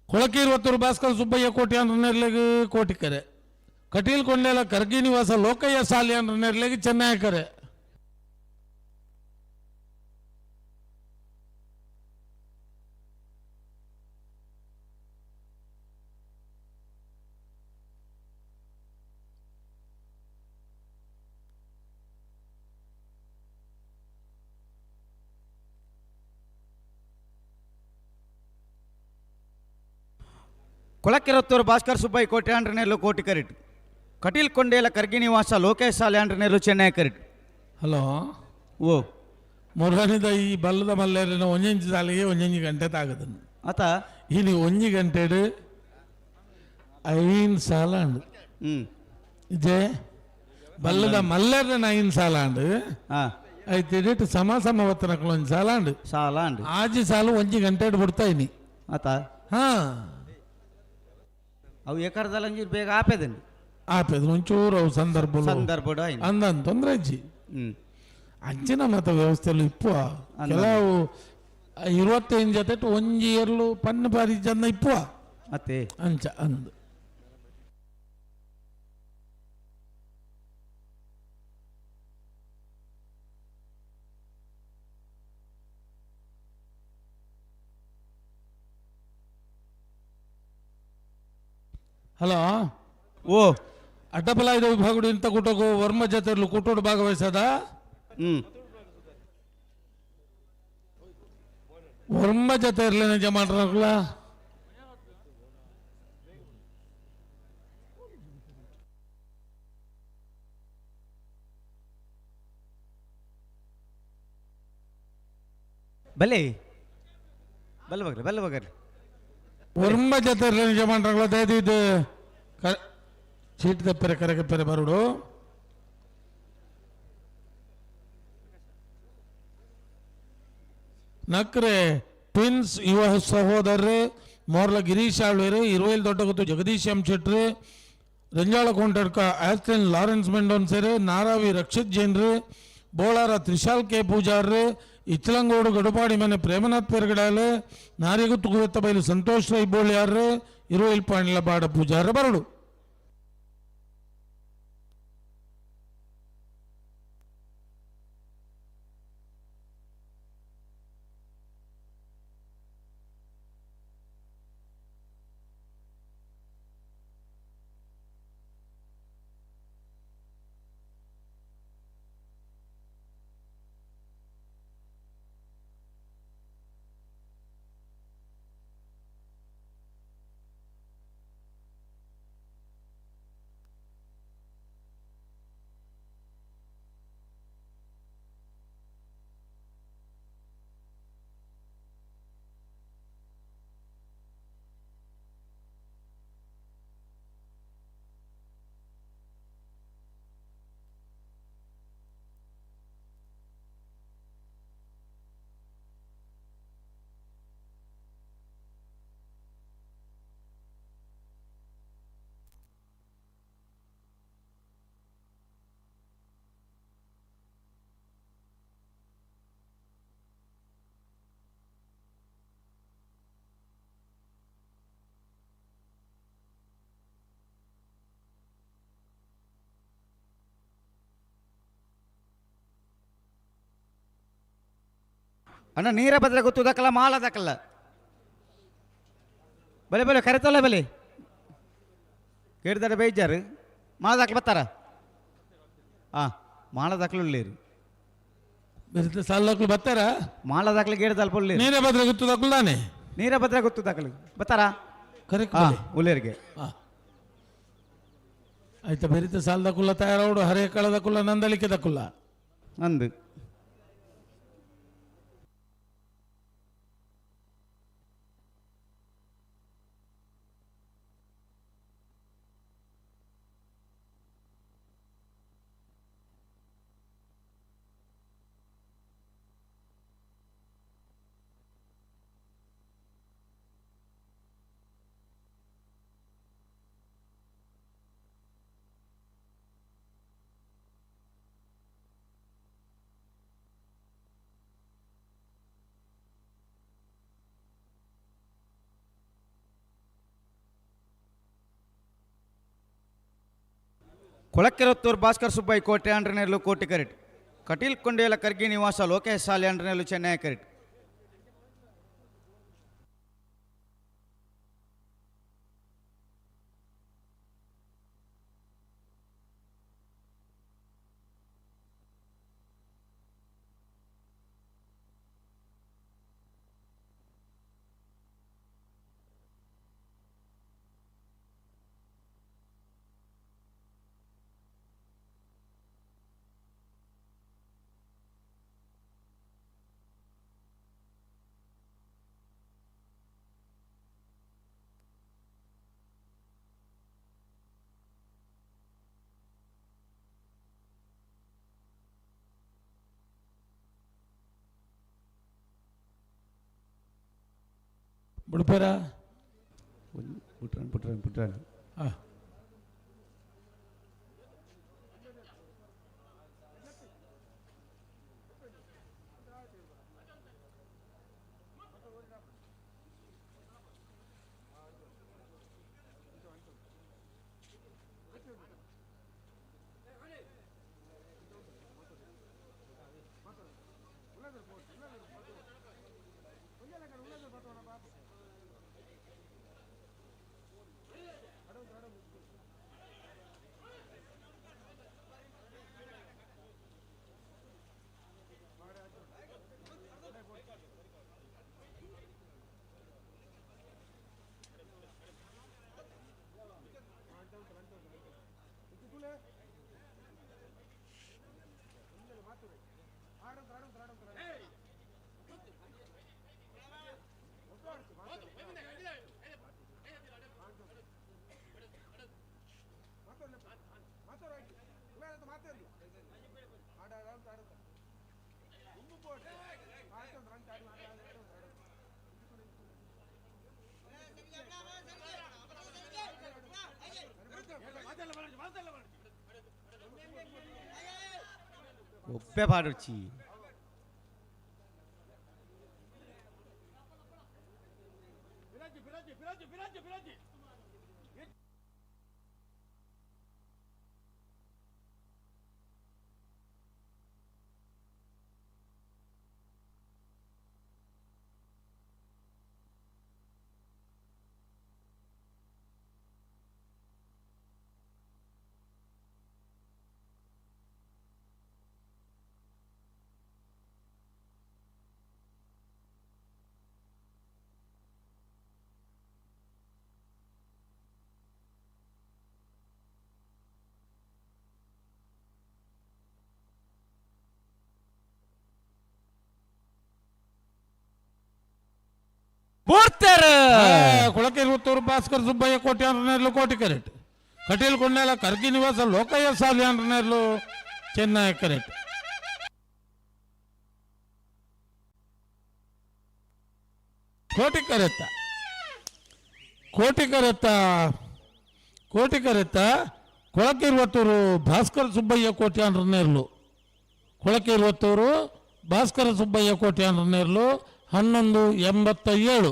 ಕೊಳಕೀರ್ವತ್ತೂರು ಭಾಸ್ಕರ್ ಸುಬ್ಬಯ್ಯ ಕೋಟಿ ಅಂದ್ರೆ ನೆರ್ಲೆಗ್ ಕೋಟಿಕರೆ. ಕಟೀಲ್ ಕೊಂಡೇಲ ಕರ್ಗಿ ನಿವಾಸ ಲೋಕಯ್ಯ ಸಾಲಿ ಅಂದ್ರೆ ನೆರ್ಲೆಗ್ ಚೆನ್ನೈ ಕರೆ. ಕೊಳಕೆರತ್ತೂರು ಭಾಸ್ಕರ್ ಸುಬ್ಬಯ್ಯ ಕೋಟಿ ಆಂಡ್ರನೇರ್ಲು ಕೋಟಿ ಕರಿಟ್. ಕಟೀಲ್ ಕೊಂಡೇಲ ಕರ್ಗಿ ನಿವಾಸ ಲೋಕೇಶ್ ಸಾಲೆ ಆಂಡ್ರನೇರ್ಲು ಚೆನ್ನೈ ಕರಿಟ್. ಹಲೋ. ಓ ಮೊರನಿದ ಈ ಬಲ್ಲದ ಮಲ್ಲೇರಿನ ಒಂಜೊಂಜಿ ಸಾಲಿಗೆ ಒಂಜೊಂಜಿ ಗಂಟೆ ತಾಗದನ್ನು ಆತ ಇನಿ ಒಂಜಿ ಗಂಟೆಡು 5 ಸಾಲ ಅಂಡು. ಇದೇ ಬಲ್ಲದ ಮಲ್ಲೇರಿನ 5 ಸಾಲ ಅಂಡು. ಐತೆ ಸಮ ಸಮ ಒತ್ತನಕ್ಕಲು ಒಂಜಿ ಸಾಲ ಅಂಡು. ಸಾಲ ಅಂಡು. ಆಜಿ ಸಾಲು ಒಂಜಿ ಗಂಟೆ ಬಿಡ್ತಾ ಇನಿ. ಆತ ಹಾ ಅವು ಏಕರ್ದಲ್ಲ ಒಂಚೂರು ಬೇಗ ಆಪೇದನ್ ಆಪೇದ ಒಂಚೂರು ಅವು ಸಂದರ್ಭ ಸಂದರ್ಭ ಅಂದನ್ ತೊಂದರೆ ಅಜ್ಜಿ. ಅಂಚಿನ ಮತ ವ್ಯವಸ್ಥೆಲು ಇಪ್ಪುವ ಕೆಲವು 25 ಜೊತೆ ಒಂಜಿ ಎರ್ಲು ಪನ್ನೆ ಬಾರಿ ಜನ ಇಪ್ಪುವ ಮತ್ತೆ ಅಂಚ ಅಂದು. ಹಲೋ. ಓ ಅಡ್ಡಬಲಾಯ್ದ ವಿಭಾಗಡು ಇಂಥ ಕೂಟಕ್ಕೂ ವರ್ಮ ಜೊತೆರ್ಲು ಕೂಟೋಡು ಭಾಗವಹಿಸದ. ವರ್ಮ ಜೊತೆ ಇರ್ಲಿ ನಿಜ ಮಾಡ್ರಲ್ಲ. ಬಲೆ ಬಲ್ಲ ಬಗ್ರಿ ಬಲ್ಲ ಬಗ್ರಿ. ವರ್ಮ ಜೊತೆ ಇರ್ಲಿ ನಿಜ ಮಾಡ್ರಲ್ಲ. ದಯದಿದ್ದು ಚೀಟ್ ತಪ್ಪರೆ ಕರೆಗೆ ಪೆರೆ ಬರುಡು. ನಕ್ರೆ ಟ್ವಿನ್ಸ್ ಯುವ ಸಹೋದರರು ಮೋರ್ಲ ಗಿರೀಶ್ ಆಳ್ವೇರು, ಇರುವೈಲ್ ದೊಡ್ಡಗುತ್ತು ಜಗದೀಶ್ ಎಂ ಶೆಟ್ರು, ರಂಜಾಳ ಕೊಂಟಡ್ಕ ಆಸ್ಲಿನ್ ಲಾರೆನ್ಸ್ ಮೆಂಡೋನ್ಸರು, ನಾರಾವಿ ರಕ್ಷಿತ್ ಜೈನ್ರು, ಬೋಳಾರ ತ್ರಿಶಾಲ್ ಕೆ ಪೂಜಾರ್ರು, ಇಚ್ಚಲಂಗೋಡು ಗಡುಪಾಡಿ ಮನೆ ಪ್ರೇಮನಾಥ್ ಪೆರ್ಗಡಾಲು, ನಾರಿಗುತ್ತು ಕುವೆತ್ತ ಬೈಲು ಸಂತೋಷ್ ರೈ ಬೋಳ್ಯಾರ್ರು, ಇರುವೈಲ್ ಪಾಂಡ್ಲ ಬಾಡ ಪೂಜಾರ ಬರಡು. ಅಣ್ಣ ನೀರ ಬದ್ರ ಗೊತ್ತುದಕ್ಕಲ್ಲ ಮಾಲದಕ್ಕಲ್ಲ ಬಲೆ ಬಲೆ ಕರೆತಲ್ಲ ಬಲೆ ಕೇಳಿದಾರೆ ಬೇಜಾರು ಮಾಲದಾಕ್ಲು ಬರ್ತಾರ. ಹಾಂ ಮಾಲದಾಕ್ಲು ಇಲ್ಲೇರು. ಸಾಲಕ್ಲು ಬರ್ತಾರ ಮಾಲ ದಾಖಲೆ ಗೇಡ್ ತಲುಪಲ್ಲಿ ನೀರಭದ್ರ ಗೊತ್ತು ದಾಖಲು ತಾನೆ? ನೀರಭದ್ರ ಗೊತ್ತು ದಾಖಲು ಬರ್ತಾರಾ? ಕರೆಕ್ಟ್. ಉಲ್ಲೇರಿಗೆ. ಆಯ್ತಾ, ಬೆರಿತ ಸಾಲದ ಕುಲ್ಲ ತಯಾರವಡು ಹರೇ ಕಳದ ಕುಲ್ಲ ನಂದಳಿಕೆ ದಕ್ಕುಲ್ಲ ಅಂದು ಕೊಳಕೆರತ್ತೂರು ಭಾಸ್ಕರ್ ಸುಬ್ಬಯ್ಯ ಕೋಟೆ ಅಂಡ್ರನೆಲ್ಲು ಕೋಟಿ ಕರೆಟ್. ಕಟೀಲ್ ಕೊಂಡೇಲ ಕರ್ಗಿ ನಿವಾಸ ಲೋಕೇಶ್ ಸಾಲಿ ಅಂಡ್ರನೆಲ್ಲು ಚೆನ್ನೈ ಕರೆಟ್. ಬುಡ್ಪೇರ ಪುಟ್ರನ್ ಪುಟ್ರನ್ ಪುಟ್ರನ್. ಹಾಂ. ಒಪ್ಪೆ ಪಾಡುಚಿ. ಕೊಳಕೆರೂರು ಭಾಸ್ಕರ್ ಸುಬ್ಬಯ್ಯ ಕೋಟಿ ಅಂದ್ರನೇರ್ಲು ಕೋಟಿ ಕರೆಕ್ಟ್. ಕಟೀಲ್ ಕೊಂಡೇಲ ಕರ್ಗಿ ನಿವಾಸ ಲೋಕಯ್ಯ ಸಾಲಿ ಅಂದ್ರನೇರ್ಲು ಚೆನ್ನೈ ಕರೆಕ್ಟ್. ಕೋಟಿ ಕರೆತ್ತ ಕೋಟಿ ಕರೆತ್ತ ಕೋಟಿ ಕರೆತ್ತ ಕೊಳಕೆರುವತ್ತೂರು ಭಾಸ್ಕರ ಸುಬ್ಬಯ್ಯ ಕೋಟಿ ಅಂದ್ರನೇರ್ಲು ಕೊಳಕೆರುವತ್ತೂರು ಭಾಸ್ಕರ ಸುಬ್ಬಯ್ಯ ಕೋಟಿ ಅಂದ್ರನೇರ್ಲು 11:87.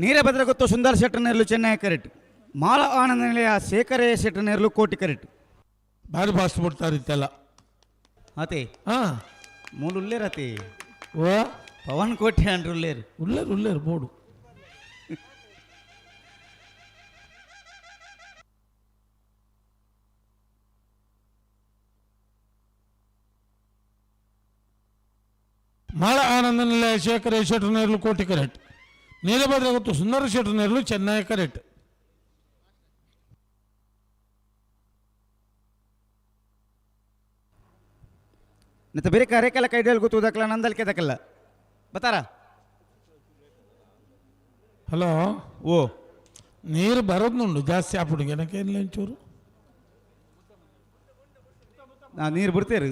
ನೀರಭದ್ರಗುತ್ತು ಸುಂದರ್ ಶೆಟ್ಟರ್ನೇರ್ಲು ಚೆನ್ನೈ ಕರೆಕ್ಟ್. ಮಾಲ ಆನಂದ ನಿಲಯ ಶೇಖರೇ ಶೆಟ್ಟರ್ನೇರ್ಲು ಕೋಟಿ ಕರೆಕ್ಟ್. ಭಾರಿ ಫಾಸ್ಟ್ ಬಿಡ್ತಾರೆ ಇತ್ತೆಲ್ಲ. ಅತೆ ಹಾಂ ಮೂಲು ಉಲ್ಲೇರ್ ಅತೆ. ಓ ಪವನ್ ಕೋಟಿ ಅಂಡ್ರು ಉಲ್ಲೇರು. ಉಲ್ಲೇರು ಉಲ್ಲೇರು ಬೋಡು. ಮಾಳ ಆನಂದ ನಿಲಯ ಶೇಖರ ಶೆಟ್ಟರ್ನೇರ್ಲು ಕೋಟಿ ಕರೆಟ್ ನೀಲಭದ್ರ ಗೊತ್ತು ಸುಂದರ ಶೆಟ್ಟರ್ನೇರ್ಲು ಚೆನ್ನೈ ಕರೆಟ್. ನಿತ ಬೇರೆ ಕರೆಕಲ್ಲ ಕೈಡೇಲ್ ಗೊತ್ತು ದಕ್ಕಲ್ಲ ನಂದಲ್ಕೆ ದಕ್ಕಲ್ಲ ಬತ್ತಾರ. ಹಲೋ ಓ ನೀರು ಬರೋದ್ನುಂಡು ಜಾಸ್ತಿ ಆಪುಡು ಏನಕ್ಕೆ ಒಂಚೂರು ನೀರು ಬಿಡ್ತೇರು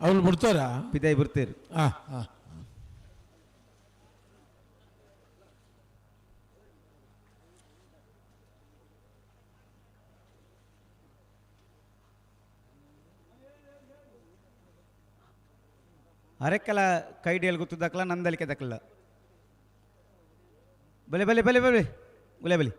ಅವಳು ಬಿಡ್ತಾರಾ ಪಿದಾಯಿ ಬಿಡ್ತೇರು. ಹಾಂ ಹಾಂ ಅರೆಕ್ಕಲ ಕೈಡಿಯಲ್ಲಿ ಗೊತ್ತು ದಕ್ಕಲ ನಂದಲಿಕೆ ದಕ್ಕಲ್ಲ ಬಲೆ ಬಲೆ ಬಲೆ ಬಲೆ ಬಲೆ ಬಲೆ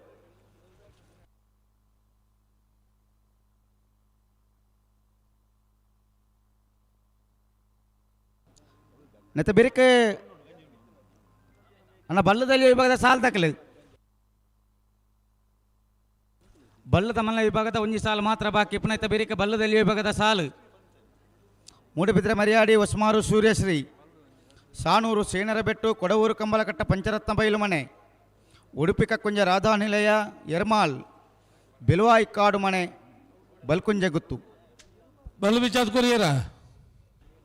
ನೆತ್ತ ಬೆರಿಕೆ ಅಣ್ಣ ಬಲ್ಲದಲ್ಲಿ ವಿಭಾಗದ ಸಾಲು ದಾಖಲೆ ಬಲ್ಲದ ಮಲ್ಲ ವಿಭಾಗದ ಒಂಜಿ ಸಾಲು ಮಾತ್ರ ಬಾಕಿ. ಪುನಃ ಬೆರಿಕೆ ಬಲ್ಲದಲ್ಲಿ ವಿಭಾಗದ ಸಾಲು. ಮೂಡುಬಿದ್ರೆ ಮರ್ಯಾಡಿ ಹೊಸ್ಮಾರು ಸೂರ್ಯಶ್ರೀ, ಸಾಣೂರು ಸೇನರಬೆಟ್ಟು, ಕೊಡವೂರು ಕಂಬಲಕಟ್ಟ ಪಂಚರತ್ನ ಬೈಲು ಮನೆ, ಉಡುಪಿ ಕಕ್ಕುಂಜ ರಾಧಾನಿಲಯ ಎರ್ಮಾಲ್, ಬೆಲುವಾಯಿ ಕಾಡು ಮನೆ, ಬಲ್ಕುಂಜ ಗುತ್ತು. ಬಲ್ಲು ಬಿಚ್ಚಾದ ಕೊರಿಯರ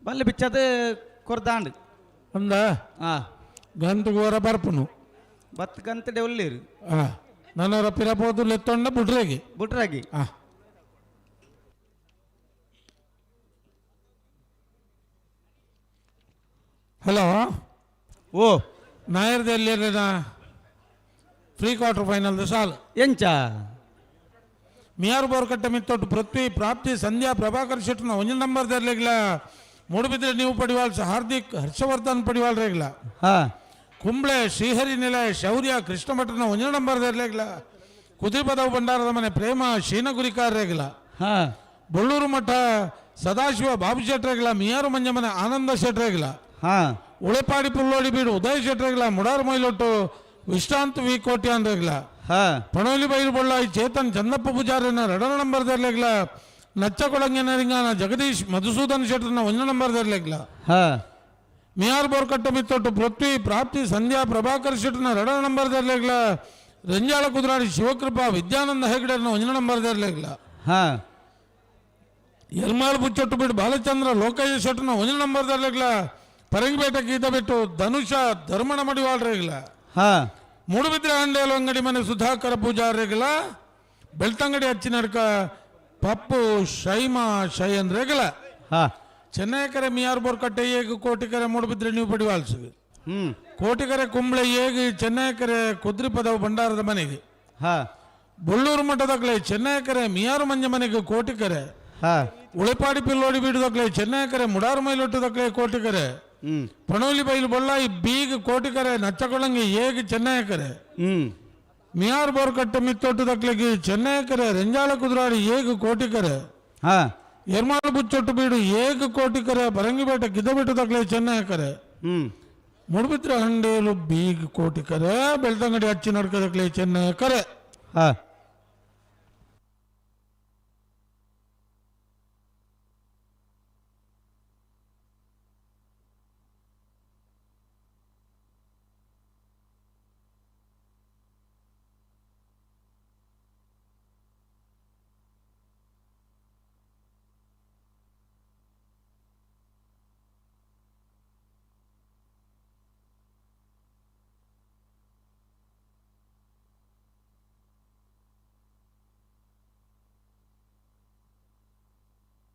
ಬಲ್ಲು ಬಿಚ್ಚದು ಕೊರ್ದಾಂಡ್ ಅಂದ ಹಾಂ ಗಂತು ಗೋರ ಬರ್ಪುನು ಬತ್ ಗಂತಡೆ ಒಳ್ಳೀರು. ಹಾಂ ನನ್ನವರ ಪಿರಪೋದು ಲೆತ್ತೊಂಡ ಬುಡ್ರಾಗಿ ಬುಡ್ರಾಗಿ. ಹಾಂ ಹಲೋ ಓ ನಾಯರ್ದಲ್ಲಿ ಪ್ರೀ ಕ್ವಾರ್ಟರ್ ಫೈನಲ್ ಸಾಲು ಎಂಚ ಮಿಯಾರ್ ಬೋರ್ಕಟ್ಟೆ ಮಿತ್ತೊಟ್ಟು ಪೃಥ್ವಿ ಪ್ರಾಪ್ತಿ ಸಂಧ್ಯಾ ಪ್ರಭಾಕರ್ ಶೆಟ್ಟರ್ನ ಒಂಜಿ ನಂಬರ್ ದರ್ಲಿಗ್ಲ ಮೂಡುಬಿದ್ರೆ ನೀವು ಪಡಿವಾಲ್ಸ ಹಾರ್ದಿಕ್ ಹರ್ಷವರ್ಧನ್ ಪಡಿವಾಲ್ರೇಗ್ಲ ಹಾಂ ಕುಂಬ್ಳೆ ಶ್ರೀಹರಿ ನಿಲಯ ಶೌರ್ಯ ಕೃಷ್ಣ ಭಟ್ರನ ಒಂಜಿ ನಂಬರ್ ದರ್ಲಿಗ್ಲ ಕುದುರೆಪದವು ಭಂಡಾರದ ಮನೆ ಪ್ರೇಮ ಶೀನಗುರಿಕಾರ್ರೇಗ್ಲ ಹಾಂ ಬೊಳ್ಳೂರು ಮಠ ಸದಾಶಿವ ಬಾಬು ಶೆಟ್ರೇಗ್ಲ ಮಿಯಾರು ಮಂಜಮನೆ ಆನಂದ ಶೆಟ್ರೇಗ್ಲ ಹಾಂ ಉಳೆಪಾಡಿ ಪುಲ್ಲೋಡಿ ಬೀಡು ಉದಯ ಶೆಟ್ರೇಗ್ಲ ಮುಡಾರು ಮೈಲೊಟ್ಟು ವಿಶ್ರಾಂತ್ ವಿ ಕೋಟ್ಯಾನ್ ರೇಗ್ಲ ಹಾಂ ಪಣೋಲಿ ಬೈರು ಬೊಳ್ಳಾಯಿ ಚೇತನ್ ಚಂದಪ್ಪ ಪೂಜಾರಿನ ಎರಡನ ನಂಬರ್ ದರ್ಲೆಗ್ಲ ನಚ್ಚಕೊಳಂಗೆನರಿಂಗಾನ ಜಗದೀಶ್ ಮಧುಸೂದನ್ ಶೆಟ್ಟರ್ನ ಒಂದನೇ ನಂಬರ್ ದರ್ಲೆಗ್ಲ ಹಾಂ ಮಿಯಾರ್ ಬೋರ್ಕಟ್ಟ ಮಿತ್ತೊಟ್ಟು ಪೃಥ್ವಿ ಪ್ರಾಪ್ತಿ ಸಂಧ್ಯಾ ಪ್ರಭಾಕರ್ ಶೆಟ್ಟರ್ನ ಎರಡನ ನಂಬರ್ ದರ್ಲೆಗ್ಲ ರಂಜಾಳ ಕುದುರಾಡಿ ಶಿವಕೃಪಾ ವಿದ್ಯಾನಂದ ಹೆಗಡೆನ ಒಂದನೇ ನಂಬರ್ ದರ್ಲೆಗ್ಲ ಹಾಂ ಎಲ್ಮಾಳ್ ಬುಚ್ಚೊಟ್ಟು ಬಿಡು ಬಾಲಚಂದ್ರ ಲೋಕಯ್ಯ ಶೆಟ್ಟರ್ನ ಒಂದನೇ ನಂಬರ್ ದರ್ಲೆಗ್ಲ ಪರಂಗಿಪೇಟೆ ಗೀತ ಬಿಟ್ಟು ಧನುಷ ಧರ್ಮಣ ಮಡಿವಾಳ್ರೇಗ್ಲ ಹಾಂ ಮೂಡುಬಿದ್ರೆ ಅಂಡೇಲು ಅಂಗಡಿ ಮನೆ ಸುಧಾಕರ ಪೂಜಾರಿಗಳ ಬೆಳ್ತಂಗಡಿ ಅಚ್ಚಿನಡ್ಕ ಪಪ್ಪು ಶೈಮಾ ಶಯನ್ ರೇಗಲ ಹಾಂ ಚೆನ್ನೈಕರೆ ಮಿಯಾರ್ ಬೋರ್ಕಟ್ಟೆ ಏಗ ಕೋಟಿಕರೆ ಮೂಡುಬಿದ್ರೆ ನೀವು ಪಡಿವಾಲ್ಸಿಗೆ ಹ್ಞೂ ಕೋಟಿಕರೆ ಕುಂಬ್ಳೆ ಏಗಿ ಚೆನ್ನೈಕರೆ ಕುದ್ರಿಪದವು ಭಂಡಾರದ ಮನೆಗೆ ಹಾಂ ಬೊಳ್ಳೂರು ಮಠದಕ್ಲೆ ಚೆನ್ನೈಕರೆ ಮಿಯಾರು ಮಂಜ ಮನೆಗೆ ಕೋಟಿಕರೆ ಹಾಂ ಉಳಿಪಾಡಿ ಪಿಲ್ಲೋಡಿ ಬೀಡುದಕ್ಲೆ ಚೆನ್ನೈಕರೆ ಮುಡಾರು ಮೈಲೊಟ್ಟದಕ್ಲೆ ಕೋಟಿಕರೆ ಹ್ಞೂ ಪಣೋಲಿ ಬೈಲು ಬೊಳ್ಳಾಯಿ ಬೀಗ ಕೋಟಿಕರೆ ನಚ್ಚಕೊಳಂಗಿ ಏಗ ಚೆನ್ನೈಕರೆ ಹ್ಞೂ ಮಿಯಾರ್ ಬೋರ್ಕಟ್ಟೆ ಮಿತ್ತೊಟ್ಟು ಚೆನ್ನೈಕರೆ ರೆಂಜಾಳ ಕುದುರಾಡಿ ಏಗ ಕೋಟಿಕರೆ ಹಾಂ ಎರ್ಮಾಳು ಬುಚ್ಚೊಟ್ಟು ಬೀಡು ಏಗ ಕೋಟಿಕರೆ ಬರಂಗಿಪೇಟೆ ಗಿದ್ದಬಿಟ್ಟು ದಕ್ಲೆ ಚೆನ್ನೈಕರೆ ಹ್ಞೂ ಮುಡುಬಿತ್ರ ಹಂಡೇಲು ಬೀಗ ಕೋಟಿಕರೆ ಬೆಳ್ತಂಗಡಿ ಹಚ್ಚಿ ನಡ್ಕದಕ್ಲೆ ಚೆನ್ನೈಕರೆ ಹಾಂ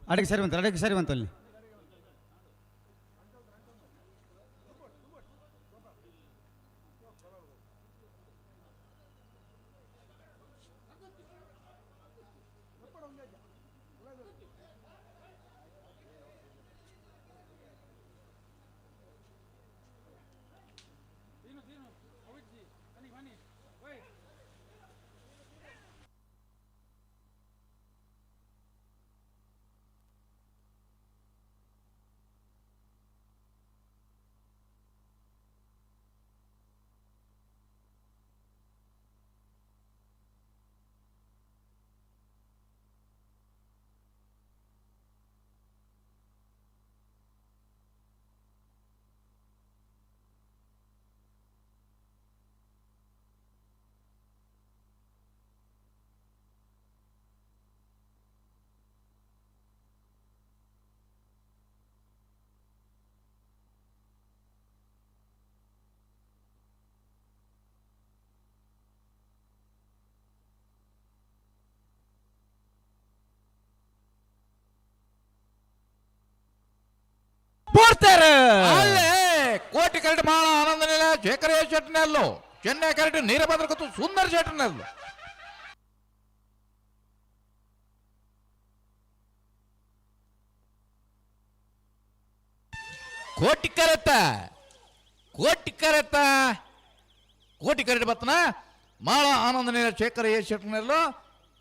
ಅಡಿಗೆ ಸರಿ ಬಂತು, ಅಡಿಗೆ ಸರಿ ಬಂತು ಅಲ್ಲಿ. ಬತ್ತಾರೆ. ಅಲ್ಲೇ ಕೋಟಿ ಕರಡು ಮಾಳ ಆನಂದ ನಿಲಯ ಶೇಖರ ಶೆಟ್ಟನಲ್ಲು ಚೆನ್ನೈ ಕರಡು ನೀರಭದ್ರ ಗೊತ್ತು ಸುಂದರ ಶೆಟ್ಟನಲ್ಲು. ಕೋಟಿ ಕರೆತ ಕೋಟಿ ಕರೆತ ಕೋಟಿ ಕರಡು ಬತ್ತನ ಮಾಳ ಆನಂದ ನಿಲಯ ಶೇಖರ ಎ ಶೆಟ್ಟನಲ್ಲು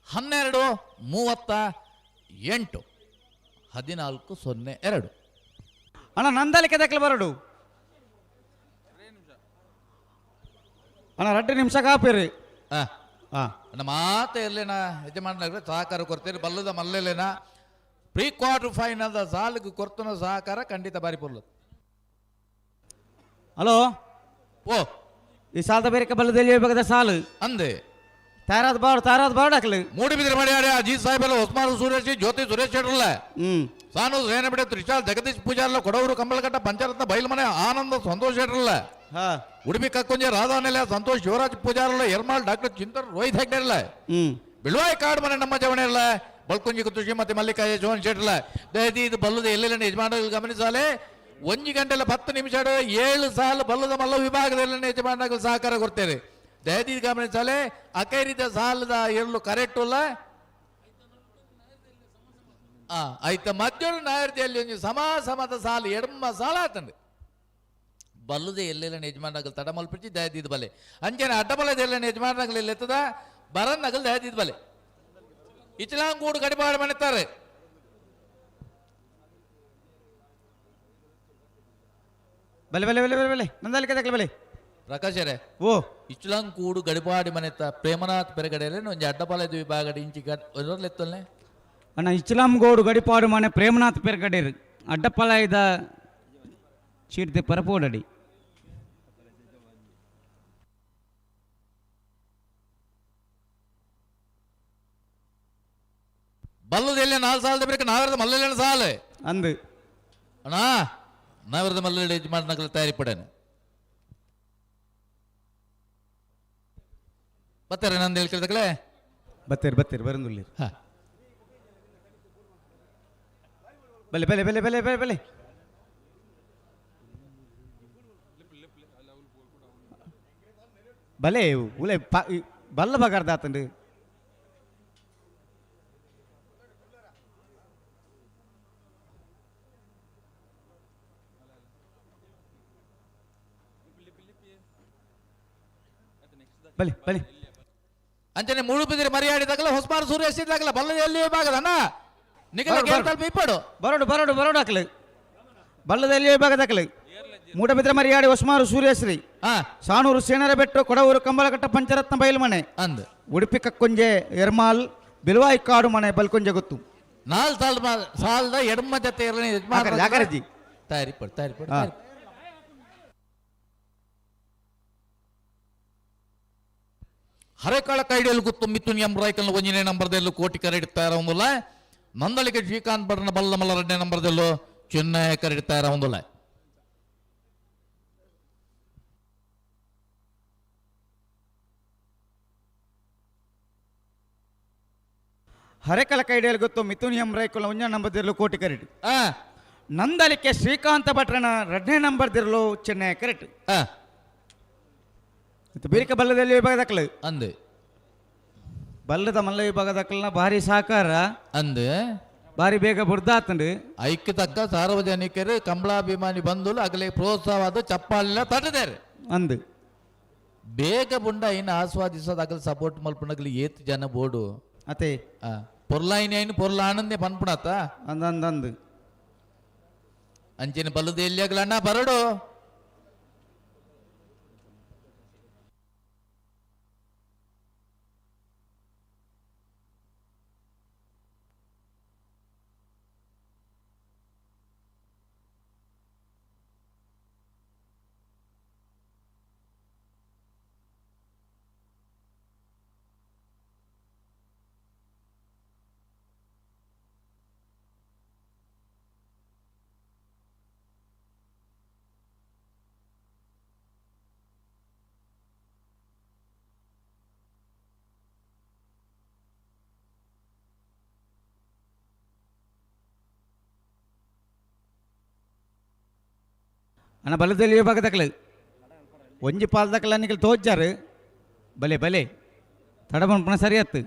12:38 14:02. ಅಣ್ಣ ನಂದಲಿಕೆ ದಾಖಲೆ ಬರಡು ಅಣ್ಣ 2 ನಿಮಿಷ ಕಾಪಿರಿ. ಅಣ್ಣ ಮಾತ ಇರ್ಲೇನ ಯಜಮಾನ ಸಹಕಾರ ಕೊಡ್ತೀರಿ ಬಲ್ಲದ ಮಲ್ಲೇನ ಪ್ರೀ ಕ್ವಾರ್ಟರ್ ಫೈನಲ್ ಸಾಲಿಗೆ ಕೊರ್ತನ ಸಹಕಾರ ಖಂಡಿತ ಬಾರಿ ಪೊರ್ಲು. ಹಲೋ ಓ ಈ ಸಾಲದ ಬೇರೆ ಬಲ್ಲದಲ್ಲಿ ಬೇಕಾದ ಸಾಲು ಅಂದೆ ತಾರಾದ ಬಾಡು ತಾರಾದ ಬಾಡು ಹಾಕಲಿ. ಮೂಡಿಬಿದ್ರೆ ಮಾಡಿ ಅಜೀಜ್ ಸಾಹೇಬಲ್ಲ ಉಸ್ಮಾನ್ ಸೂರೇಶ್ ಜ್ಯೋತಿ ಸುರೇಶ್ ಶೆಟ್ಟರ್ಲ ಸಾನು ಸೇನಬಿಡೆ ತ್ರಿಶಾಲ್ ಜಗದೀಶ್ ಪೂಜಾರ್ಲ ಕೊಡವರು ಕಂಬಳಘಟ್ಟ ಪಂಚರತ್ನ ಬೈಲ್ಮನೆ ಆನಂದ ಸಂತೋಷ್ ಶೆಟ್ಟರ್ಲ ಉಡುಪಿ ಕಕ್ಕೊಂಜೆ ರಾಧಾನೆಲೆ ಸಂತೋಷ್ ಶಿವರಾಜ್ ಪೂಜಾರ್ಲ ಎರ್ಮಾಳ್ ಡಾಕ್ಟರ್ ಚಿಂತನ್ ರೋಹಿತ್ ಹೆಗ್ಡೆರ್ಲ ಬಿಳುವಾಯಿ ಕಾಡು ಮನೆ ನಮ್ಮ ಜವಣೆರ್ಲ ಬಲ್ಕುಂಜಿ ಕುತ್ತು ಶ್ರೀಮತಿ ಮಲ್ಲಿಕಾ ಯಶವಂತ್ ಶೆಟ್ಟರ್ಲ ದಯದಿ ಇದು ಬಲ್ಲದ ಎಲ್ಲೆಲ್ಲ ಯಜಮಾನರು ಗಮನಿಸಾಲೆ 1 ಗಂಟೆಲ್ಲ 10 ನಿಮಿಷ 7 ಸಾಲು ಬಲ್ಲದ ಮಲ್ಲ ವಿಭಾಗದಲ್ಲಿ ಯಜಮಾನರು ಸಹಕಾರ ಕೊಡ್ತೇವೆ. ದಯದಿ ಗಮನಿಸಾಲೆ ಅಕೈರಿದ ಸಾಲದ ಎಳ್ಳು ಕರೆಕ್ಟ್ ಅಲ್ಲ ಆಯ್ತ ಮಧ್ಯಾಹ್ನ ನಾಯರ್ದಿಯಲ್ಲಿ ಒಂದು ಸಮ ಸಮದ ಸಾಲು ಎಡಮ ಸಾಲ ಆತಂಡು ಬಲ್ಲದೆ ಎಲ್ಲೆಲ್ಲ ಯಜಮಾನಗಳು ತಡ ಮಲ್ಪಿಚ್ಚಿ ದಯದಿದ್ದು ಬಲೆ ಅಂಜನ ಅಡ್ಡಬಲದ ಎಲ್ಲ ಯಜಮಾನಗಳು ಎತ್ತದ ಬರನ್ನಗಲ್ ದಯದಿದ್ದು ಬಲೆ ಇಚಲಾಂಗೂಡು ಗಡಿಪಾಡು ಮನೆತ್ತಾರೆ. ಬಲೆ ಬಲೆ ಬಲೆ ಬಲೆ ಬಲೆ ನಂದಲಿಕೆ ದಾಖಲೆ ಬಲೆ ಪ್ರಕಾಶರೇ ಓ ಇಚಲಾಂಗೂಡು ಗಡಿಪಾಡಿ ಮನೆತ್ತ ಪ್ರೇಮನಾಥ್ ಪೆರಗಡೆಯಲ್ಲಿ ಒಂಜಿ ಅಡ್ಡಬಲದ ವಿಭಾಗ ಇಂಚಿ ಎತ್ತಲ್ನೆ ಅಣ್ಣ ಇಚ್ಲಾಂಗೋಡು ಗಡಿಪಾಡು ಮನೆ ಪ್ರೇಮನಾಥ್ ಪೆರ್ಗಡೇರು ಅಡ್ಡಪಲಾಯದ ಚೀರ್ತಿ ಪರಪೋಡಡಿ. ಬಲ್ಲದೆಲ್ಲ 4 ಸಾಲದ ಬೇಕು ನಾವಿರದ ಮಲ್ಲೆಲ್ಲ ಸಾಲ ಅಂದು ಅಣ್ಣ ನಾವಿರದ ಮಲ್ಲೆಲ್ಲ ಯಜಮಾನಗಳ ತಯಾರಿ ಪಡೇನೆ ಬತ್ತಾರೆ ನಂದು ಹೇಳ್ಕೇಳ್ದಕ್ಲೆ ಬತ್ತೀರಿ ಬತ್ತೀರಿ ಬರಂದುಲ್ಲಿ. ಬಲೆ ಬಲೆ ಬಲೆ ಬಲೆ ಬಲೆ ಬಲೆ ಬಲೆ ಉಲೆ ಬಲ್ಲ ಬಗಾರ್ದ ಆತಂಡು. ಬಲೆ ಬಲೆ ಅಂಚನೆ ಮುಳುಬಿದ್ರೆ ಮರ್ಯಾಡಿದಾಗಲ ಹೊಸಮಾರು ಸೂರ್ಯ ಎಷ್ಟಿದ್ದಾಗಲ ಬಲ್ಲದ ಎಲ್ಲಿ ವಿಭಾಗದ ಅಣ್ಣ ನಿಗಲ ಕೇಳ್ತಲ್ಪ ಇಪ್ಪಡು ಬರೋಡು ಬರೋಡು ಬರೋಡು ಹಾಕಲಿ ಬಲ್ಲದಲ್ಲಿ ವಿಭಾಗದ ಹಾಕಲಿ ಮೂಡಬಿದ್ರೆ ಮರಿಯಾಡಿ ಹೊಸಮಾರು ಸೂರ್ಯಶ್ರೀ ಸಾನೂರು ಸೇನರ ಬೆಟ್ಟು ಕೊಡವೂರು ಕಂಬಳಘಟ್ಟ ಪಂಚರತ್ನ ಬಯಲು ಮನೆ ಅಂದ್ ಉಡುಪಿ ಕಕ್ಕೊಂಜೆ ಎರ್ಮಾಲ್ ಬಿಲುವಾಯಿ ಕಾಡು ಮನೆ ಬಲ್ಕೊಂಜೆ ಗೊತ್ತು. 4 ಸಾಲ ಸಾಲದ ಎಡಮ ಜೊತೆ ಇರಲಿ ಯಾಕರಜ್ಜಿ ತಯಾರಿ ಪಡು ತಯಾರಿ ಪಡು. ಹರೇಕಾಳ ಕೈಡಿಯಲ್ಲಿ ಗೊತ್ತು ಮಿಥುನ್ ಎಂ ರಾಯ್ಕಲ್ನ 1ನೇ ನಂಬರ್ದಲ್ಲೂ ಕೋಟಿ ಕರೆಡುತ್ತಾ ಇರೋದಿಲ್ಲ ನಂದಳಿಕೆ ಶ್ರೀಕಾಂತ್ ಭಟ್ನ ಬಲ್ಲ ಮಲ್ಲ 2ನೇ ನಂಬರ್ದಲ್ಲೂ ಚೆನ್ನೈ ಕರೆಡುತ್ತಾ ಇರೋದಿಲ್ಲ. ಹರೇಕಲ ಕೈಡಿಯಲ್ಲಿ ಗೊತ್ತು ಮಿಥುನ್ ಎಂ ರೈಕುಲ 1ನೇ ನಂಬರ್ದಿರಲು ಕೋಟಿ ಕರೆಡು ನಂದಲಿಕೆ ಶ್ರೀಕಾಂತ ಭಟ್ರನ 2ನೇ ನಂಬರ್ದಿರಲು ಚೆನ್ನೈ ಕರೆಕ್ಟ್. ಬೇರಿಕೆ ಬಲ್ಲದಲ್ಲಿ ವಿಭಾಗ ದಾಖಲೆ ಅಂದೆ ಬಲ್ಲದ ಮಲ್ಲ ವಿಭಾಗ ದಾಖಲನ ಭಾರಿ ಸಹಕಾರ ಅಂದೆ ಭಾರಿ ಬೇಗ ಬುರ್ದಾತಂಡು. ಐಕ್ಯ ತಕ್ಕ ಸಾರ್ವಜನಿಕರು ಕಂಬಳಾಭಿಮಾನಿ ಬಂಧುಲು ಅಗಲೇ ಪ್ರೋತ್ಸಾಹವಾದ ಚಪ್ಪಾಳೆಲ್ಲ ತಟ್ಟದಾರೆ ಅಂದು ಬೇಗ ಬುಂಡ ಇನ್ನು ಆಸ್ವಾದಿಸೋದು ಅಗಲ ಸಪೋರ್ಟ್ ಮಲ್ಪುನಗಲಿ ಏತ್ ಜನ ಬೋಡು ಅತೆ ಪೊರ್ಲಾಯಿನ ಐನು ಪೊರ್ಲ ಆನಂದೇ ಪನ್ಪುಣಾತ ಅಂದ ಅಂದ ಅಂದು ಅಂಚಿನ ಬಲ್ಲದ ಎಲ್ಲಿ ಅಗಲ ಅಣ್ಣ ಬರಡು ಅಣ್ಣ ಬಲದಲ್ಲಿ ವಿಭಾಗದಕ್ಲು ಒಂಜಿ ಪಾಲ್ದಕ್ಲ ನಿಕಲ್ ತೋಜ್ಜಾರು ಬಲೆ ಬಲೆ ತಡಬನ್ ಸರಿಯತ್ತು.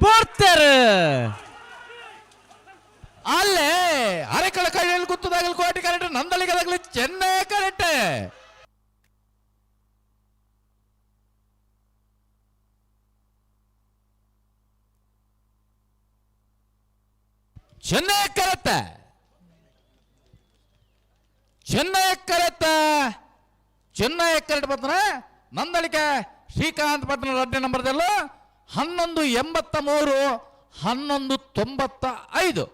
ಪೋರ್ತೆರ್ ಅಲ್ಲೇ ಅರೆಕಳ ಕೈಯಲ್ಲಿ ಗುತ್ತದಾಗಲಿ ಕೋಟಿ ಕರೆಕ್ಟ್ ನಂದಳಿಗದಾಗಲಿ ಚೆನ್ನೈ ಕರೆಕ್ಟ್. ಚೆನ್ನೈ ಕರೆಕ್ಟ್, ಚೆನ್ನೈ ಕರೆಕ್ಟ್. ಚೆನ್ನೈ ಕರೆಟ್ ಬತ್ತನ ನಂದಳಿಕೆ ಶ್ರೀಕಾಂತ್ ಪಟ್ಟಣ ರಡ್ಡೆ ನಂಬರ್ದಲ್ಲ 11.83 11.95.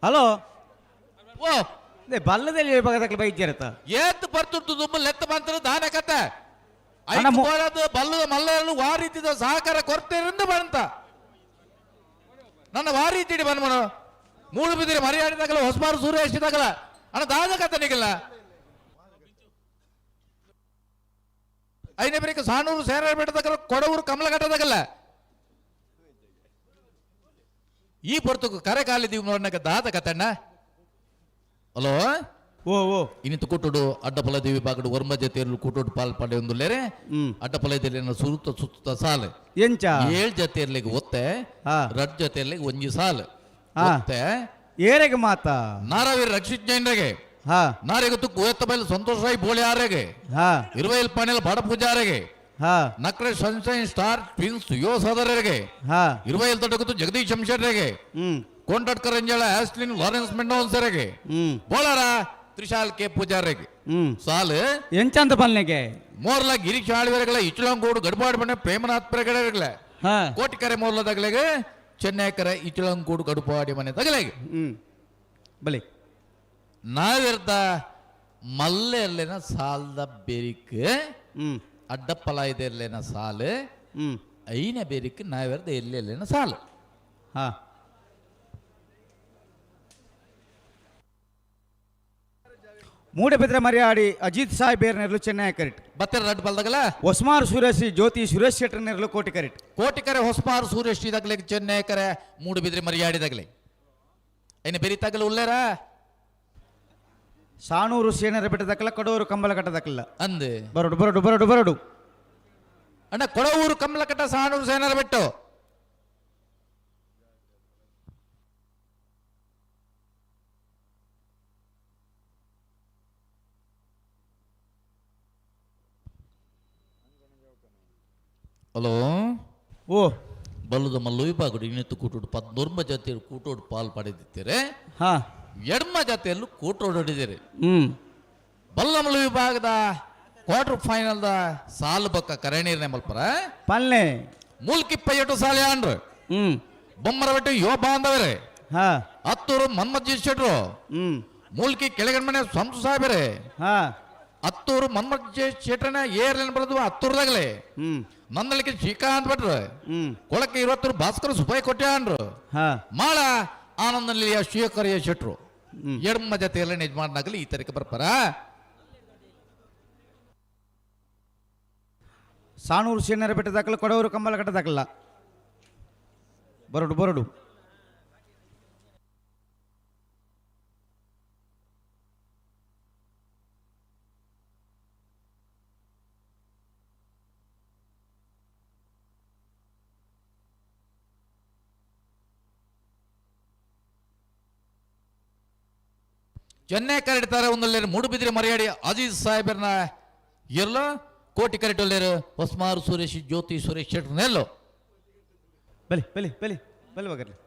ಹಲೋ ಓ ಬಲ್ಲದಲ್ಲಿ ಬಗದಕ್ಲ ಬೈದ್ಯರತ ಏತ್ ಬರ್ತುಂಟು ದುಂಬು ಲೆತ್ತ ಬಂತರು ದಾನ ಕತೆ ಐದು ಬಲ್ಲದ ಮಲ್ಲರು ವಾರೀತಿದ ಸಹಕಾರ ಕೊರತೆಯಿಂದ ಬಂತ ನನ್ನ ವಾರೀತಿಡಿ ಬನ್ಮನು ಮೂಡು ಬಿದ್ದಿರಿ ಮರ್ಯಾಡಿದಾಗಲ ಹೊಸಬಾರು ಸೂರ್ಯ ಎಷ್ಟಿದಾಗಲ ಅಣ್ಣ ದಾದ ಕತೆ ನಿಗಲ್ಲ ಐನೇ ಬರೀಕ ಸಾಣೂರು ಸೇರ ಬೆಟ್ಟದಾಗಲ ಕೊಡವೂರು ಕಮಲಘಟ್ಟದಾಗಲ್ಲ ಈ ಪೊರ್ತುಕು ಕರೆ ಕಾಲಿದ್ದೀವಿ ನೋಡನಕ ದಾದ ಕತೆಣ್ಣ. ಹಲೋ ಓ ಓ ಇನ್ನಿತ್ತು ಕೂಟುಡು ಅಡ್ಡಪಲ ದೇವಿ ಬಾಗಡು ವರ್ಮ ಜೊತೆಯಲ್ಲಿ ಕೂಟುಡು ಪಾಲ್ ಪಡೆ ಒಂದುಲ್ಲೇರೆ ಅಡ್ಡಪಲ ಸುರುತ್ತ ಸುತ್ತ ಸಾಲು ಎಂಚ ಏಳ್ ಜೊತೆಯಲ್ಲಿಗೆ ಒತ್ತೆ ರಡ್ ಜೊತೆಯಲ್ಲಿಗೆ ಒಂಜಿ ಸಾಲು ಒತ್ತೆ ಏರೆಗೆ ಮಾತ ನಾರವೀರ್ ರಕ್ಷಿತ್ ಜೈನ್ರಿಗೆ ನಾರೆಗೆ ಕುವೆತ್ತ ಬೈಲ್ ಸಂತೋಷ್ ರಾಯ್ ಬೋಳಿ ಆರೆಗೆ ಇರುವೈಲ್ ಪಾಣೆಲ್ ಬಡ ಪೂಜಾರಿಗೆ ನಕ್ರೆ ಸನ್ಶೈನ್ ಸ್ಟಾರ್ ಟ್ವಿನ್ಸ್ ಯುವ ಸೋದರರಿಗೆ ಇರುವೈಲ್ ತೊಡಗುತ್ತು ಜಗದೀಶ್ ಶಂಶರ್ರಿಗೆ ಕೊಂಡಟ್ಕರ್ ಅಂಜಳ ಆಸ್ಲಿನ್ ಲಾರೆನ್ಸ್ ಮೆಂಡೋನ್ಸರಿಗೆ ಬೋಲಾರ ತ್ರಿಶಾಲ್ ಕೆ ಪೂಜಾರಿಗೆ ಸಾಲು ಎಂಚಂತ ಪಲ್ನೆಗೆ ಮೋರ್ಲ ಗಿರೀಶ್ ಆಳ್ವರೆಗಳ ಇಚುಳಂಗೋಡು ಗಡ್ಬಾಡ್ ಬಣ್ಣ ಪ್ರೇಮನಾಥ್ ಪ್ರಗಡೆಗಳ ಕೋಟಿಕರೆ ಮೋರ್ಲದಾಗಲೆಗೆ ಚೆನ್ನೈಕರೆ ಇಚುಳಂಗೋಡು ಗಡುಪಾಡಿ ಮನೆ ತಗಲೆಗೆ ಬಲಿ ನಾವಿರ್ದ ಮಲ್ಲೆ ಅಲ್ಲೇನ ಸಾಲ್ದ ಬೆರಿಕ್ ಅಡ್ಡಪ್ಪಲ ಇದೆ ಅಲ್ಲೇನ ಸಾಲು ಐನ ಬೆರಿಕ್ ನಾವಿರ್ದ ಎಲ್ಲೆಲ್ಲೇನ ಸಾಲು. ಮೂಡಬಿದ್ರೆ ಮರ್ಯಾಡಿ ಅಜಿತ್ ಸಾಹೇಬ್ ನೆರಳು ಚೆನ್ನೈ ಕರೆಟ್ ಬತ್ತರ ರಡ್ ಬಲ್ದಾಗಲ ಹೊಸ್ಮಾರ್ ಸುರೇಶ್ ಜ್ಯೋತಿ ಸುರೇಶ್ ಶೆಟ್ಟರ್ ನೆರಳು ಕೋಟಿ ಕರೆಟ್ ಕೋಟಿಕರೆ ಹೊಸ್ಮಾರ್ ಸುರೇಶ್ ಇದಾಗಲೆ ಚೆನ್ನೈ ಕರೆ ಮೂಡಬಿದ್ರೆ ಮರ್ಯಾಡಿದಾಗಲೆ ಐನ ಬೆರಿತಾಗಲ ಉಲ್ಲೇರ ಸಾಣೂರು ಸೇನರ ಬೆಟ್ಟದಕ್ಕಲ್ಲ ಕೊಡೂರು ಕಂಬಳ ಕಟ್ಟದಕ್ಕಲ್ಲ ಅಂದೆ ಬರಡು ಬರಡು ಬರಡು ಬರಡು ಅಣ್ಣ ಕೊಡವೂರು ಕಮಲಕಟ್ಟ ಸಾಣೂರು ಸೇನರ ಬೆಟ್ಟು ಹಲೋ ಓ ಬಲ್ಲದ ಮಲ್ಲು ವಿಭಾಗಡು ಇನ್ನಿತ್ತು ಕೂಟೋಡು ಪದ್ನೂರ್ಮ ಜಾತಿಯರು ಕೂಟೋಡು ಪಾಲ್ ಪಡೆದಿದ್ದೀರಿ. ಎಡ್ಮ ಜಾತಿಯಲ್ಲೂ ಕೂಟೋಡು ಹೊಡಿದಿರಿ. ಬಲ್ಲಮಲ್ಲು ವಿಭಾಗದ ಕ್ವಾರ್ಟರ್ ಫೈನಲ್ದ ಸಾಲು ಬಕ್ಕ ಕರಣೀರ್ನೆ ಮಲ್ಪರ ಪಲ್ಲೆ ಮೂಲ್ಕಿ ಪೈಯಟು ಸಾಲೆ ಆಂಡ್ರು ಬೊಮ್ಮರಬೆಟ್ಟು ಯುವ ಬಾಂಧವರೇ ಹತ್ತೂರು ಮನ್ಮಜ್ಜಿ ಶೆಟ್ರು ಮೂಲ್ಕಿ ಕೆಳಗಣ್ಮನೆ ಸಂಸು ಸಾಹೇಬರೇ ಹತ್ತೂರು ಮನ್ಮಜ್ಜಿ ಶೆಟ್ರನ ಏರ್ಲೇನ್ ಬರೆದು ಹತ್ತೂರದಾಗಲೇ ನಂದಳಿಕೆ ಶ್ರೀಕಾಂತ್ ಭಟ್ರು ಕೊಳಕ್ಕೆ 20 ಭಾಸ್ಕರ ಸುಬ್ಬಯ್ಯ ಕೊಟ್ಯಾನ್ರು ಮಾಳ ಆನಂದನಿಲಯ ಶಿವಕರಿಯ ಶೆಟ್ರು ಎಡ್ಮ ಜೊತೆಯಲ್ಲ ಯಜಮಾನಾಗಲಿ ಈ ತರೀಕೆ ಬರ್ಪಾರ. ಸಾಣೂರು ಸೇನರ ಬೆಟ್ಟದಾಕಲ್ಲ ಕೊಡವರು ಕಂಬಳ ಕಟ್ಟದಾಕಲ್ಲ ಬರಡು ಬರಡು ಚೆನ್ನೈ ಕರೆಡ್ತಾರೆ ಒಂದಲ್ಲೇರು ಮೂಡುಬಿದಿರೆ ಮರ್ಯಾಡಿ ಅಜೀಜ್ ಸಾಹೇಬರ್ನ ಎಲ್ಲ ಕೋಟಿ ಕರೆಟೊಲ್ಲೇರು ಹೊಸ್ಮಾರು ಸುರೇಶ್ ಜ್ಯೋತಿ ಸುರೇಶ್ ಶೆಟ್ಟರ್ನೆಲ್ಲೋ ಬಲಿ ಬಲಿ ಬಲಿ ಬಲಿ ಬಗರ್ಲಿ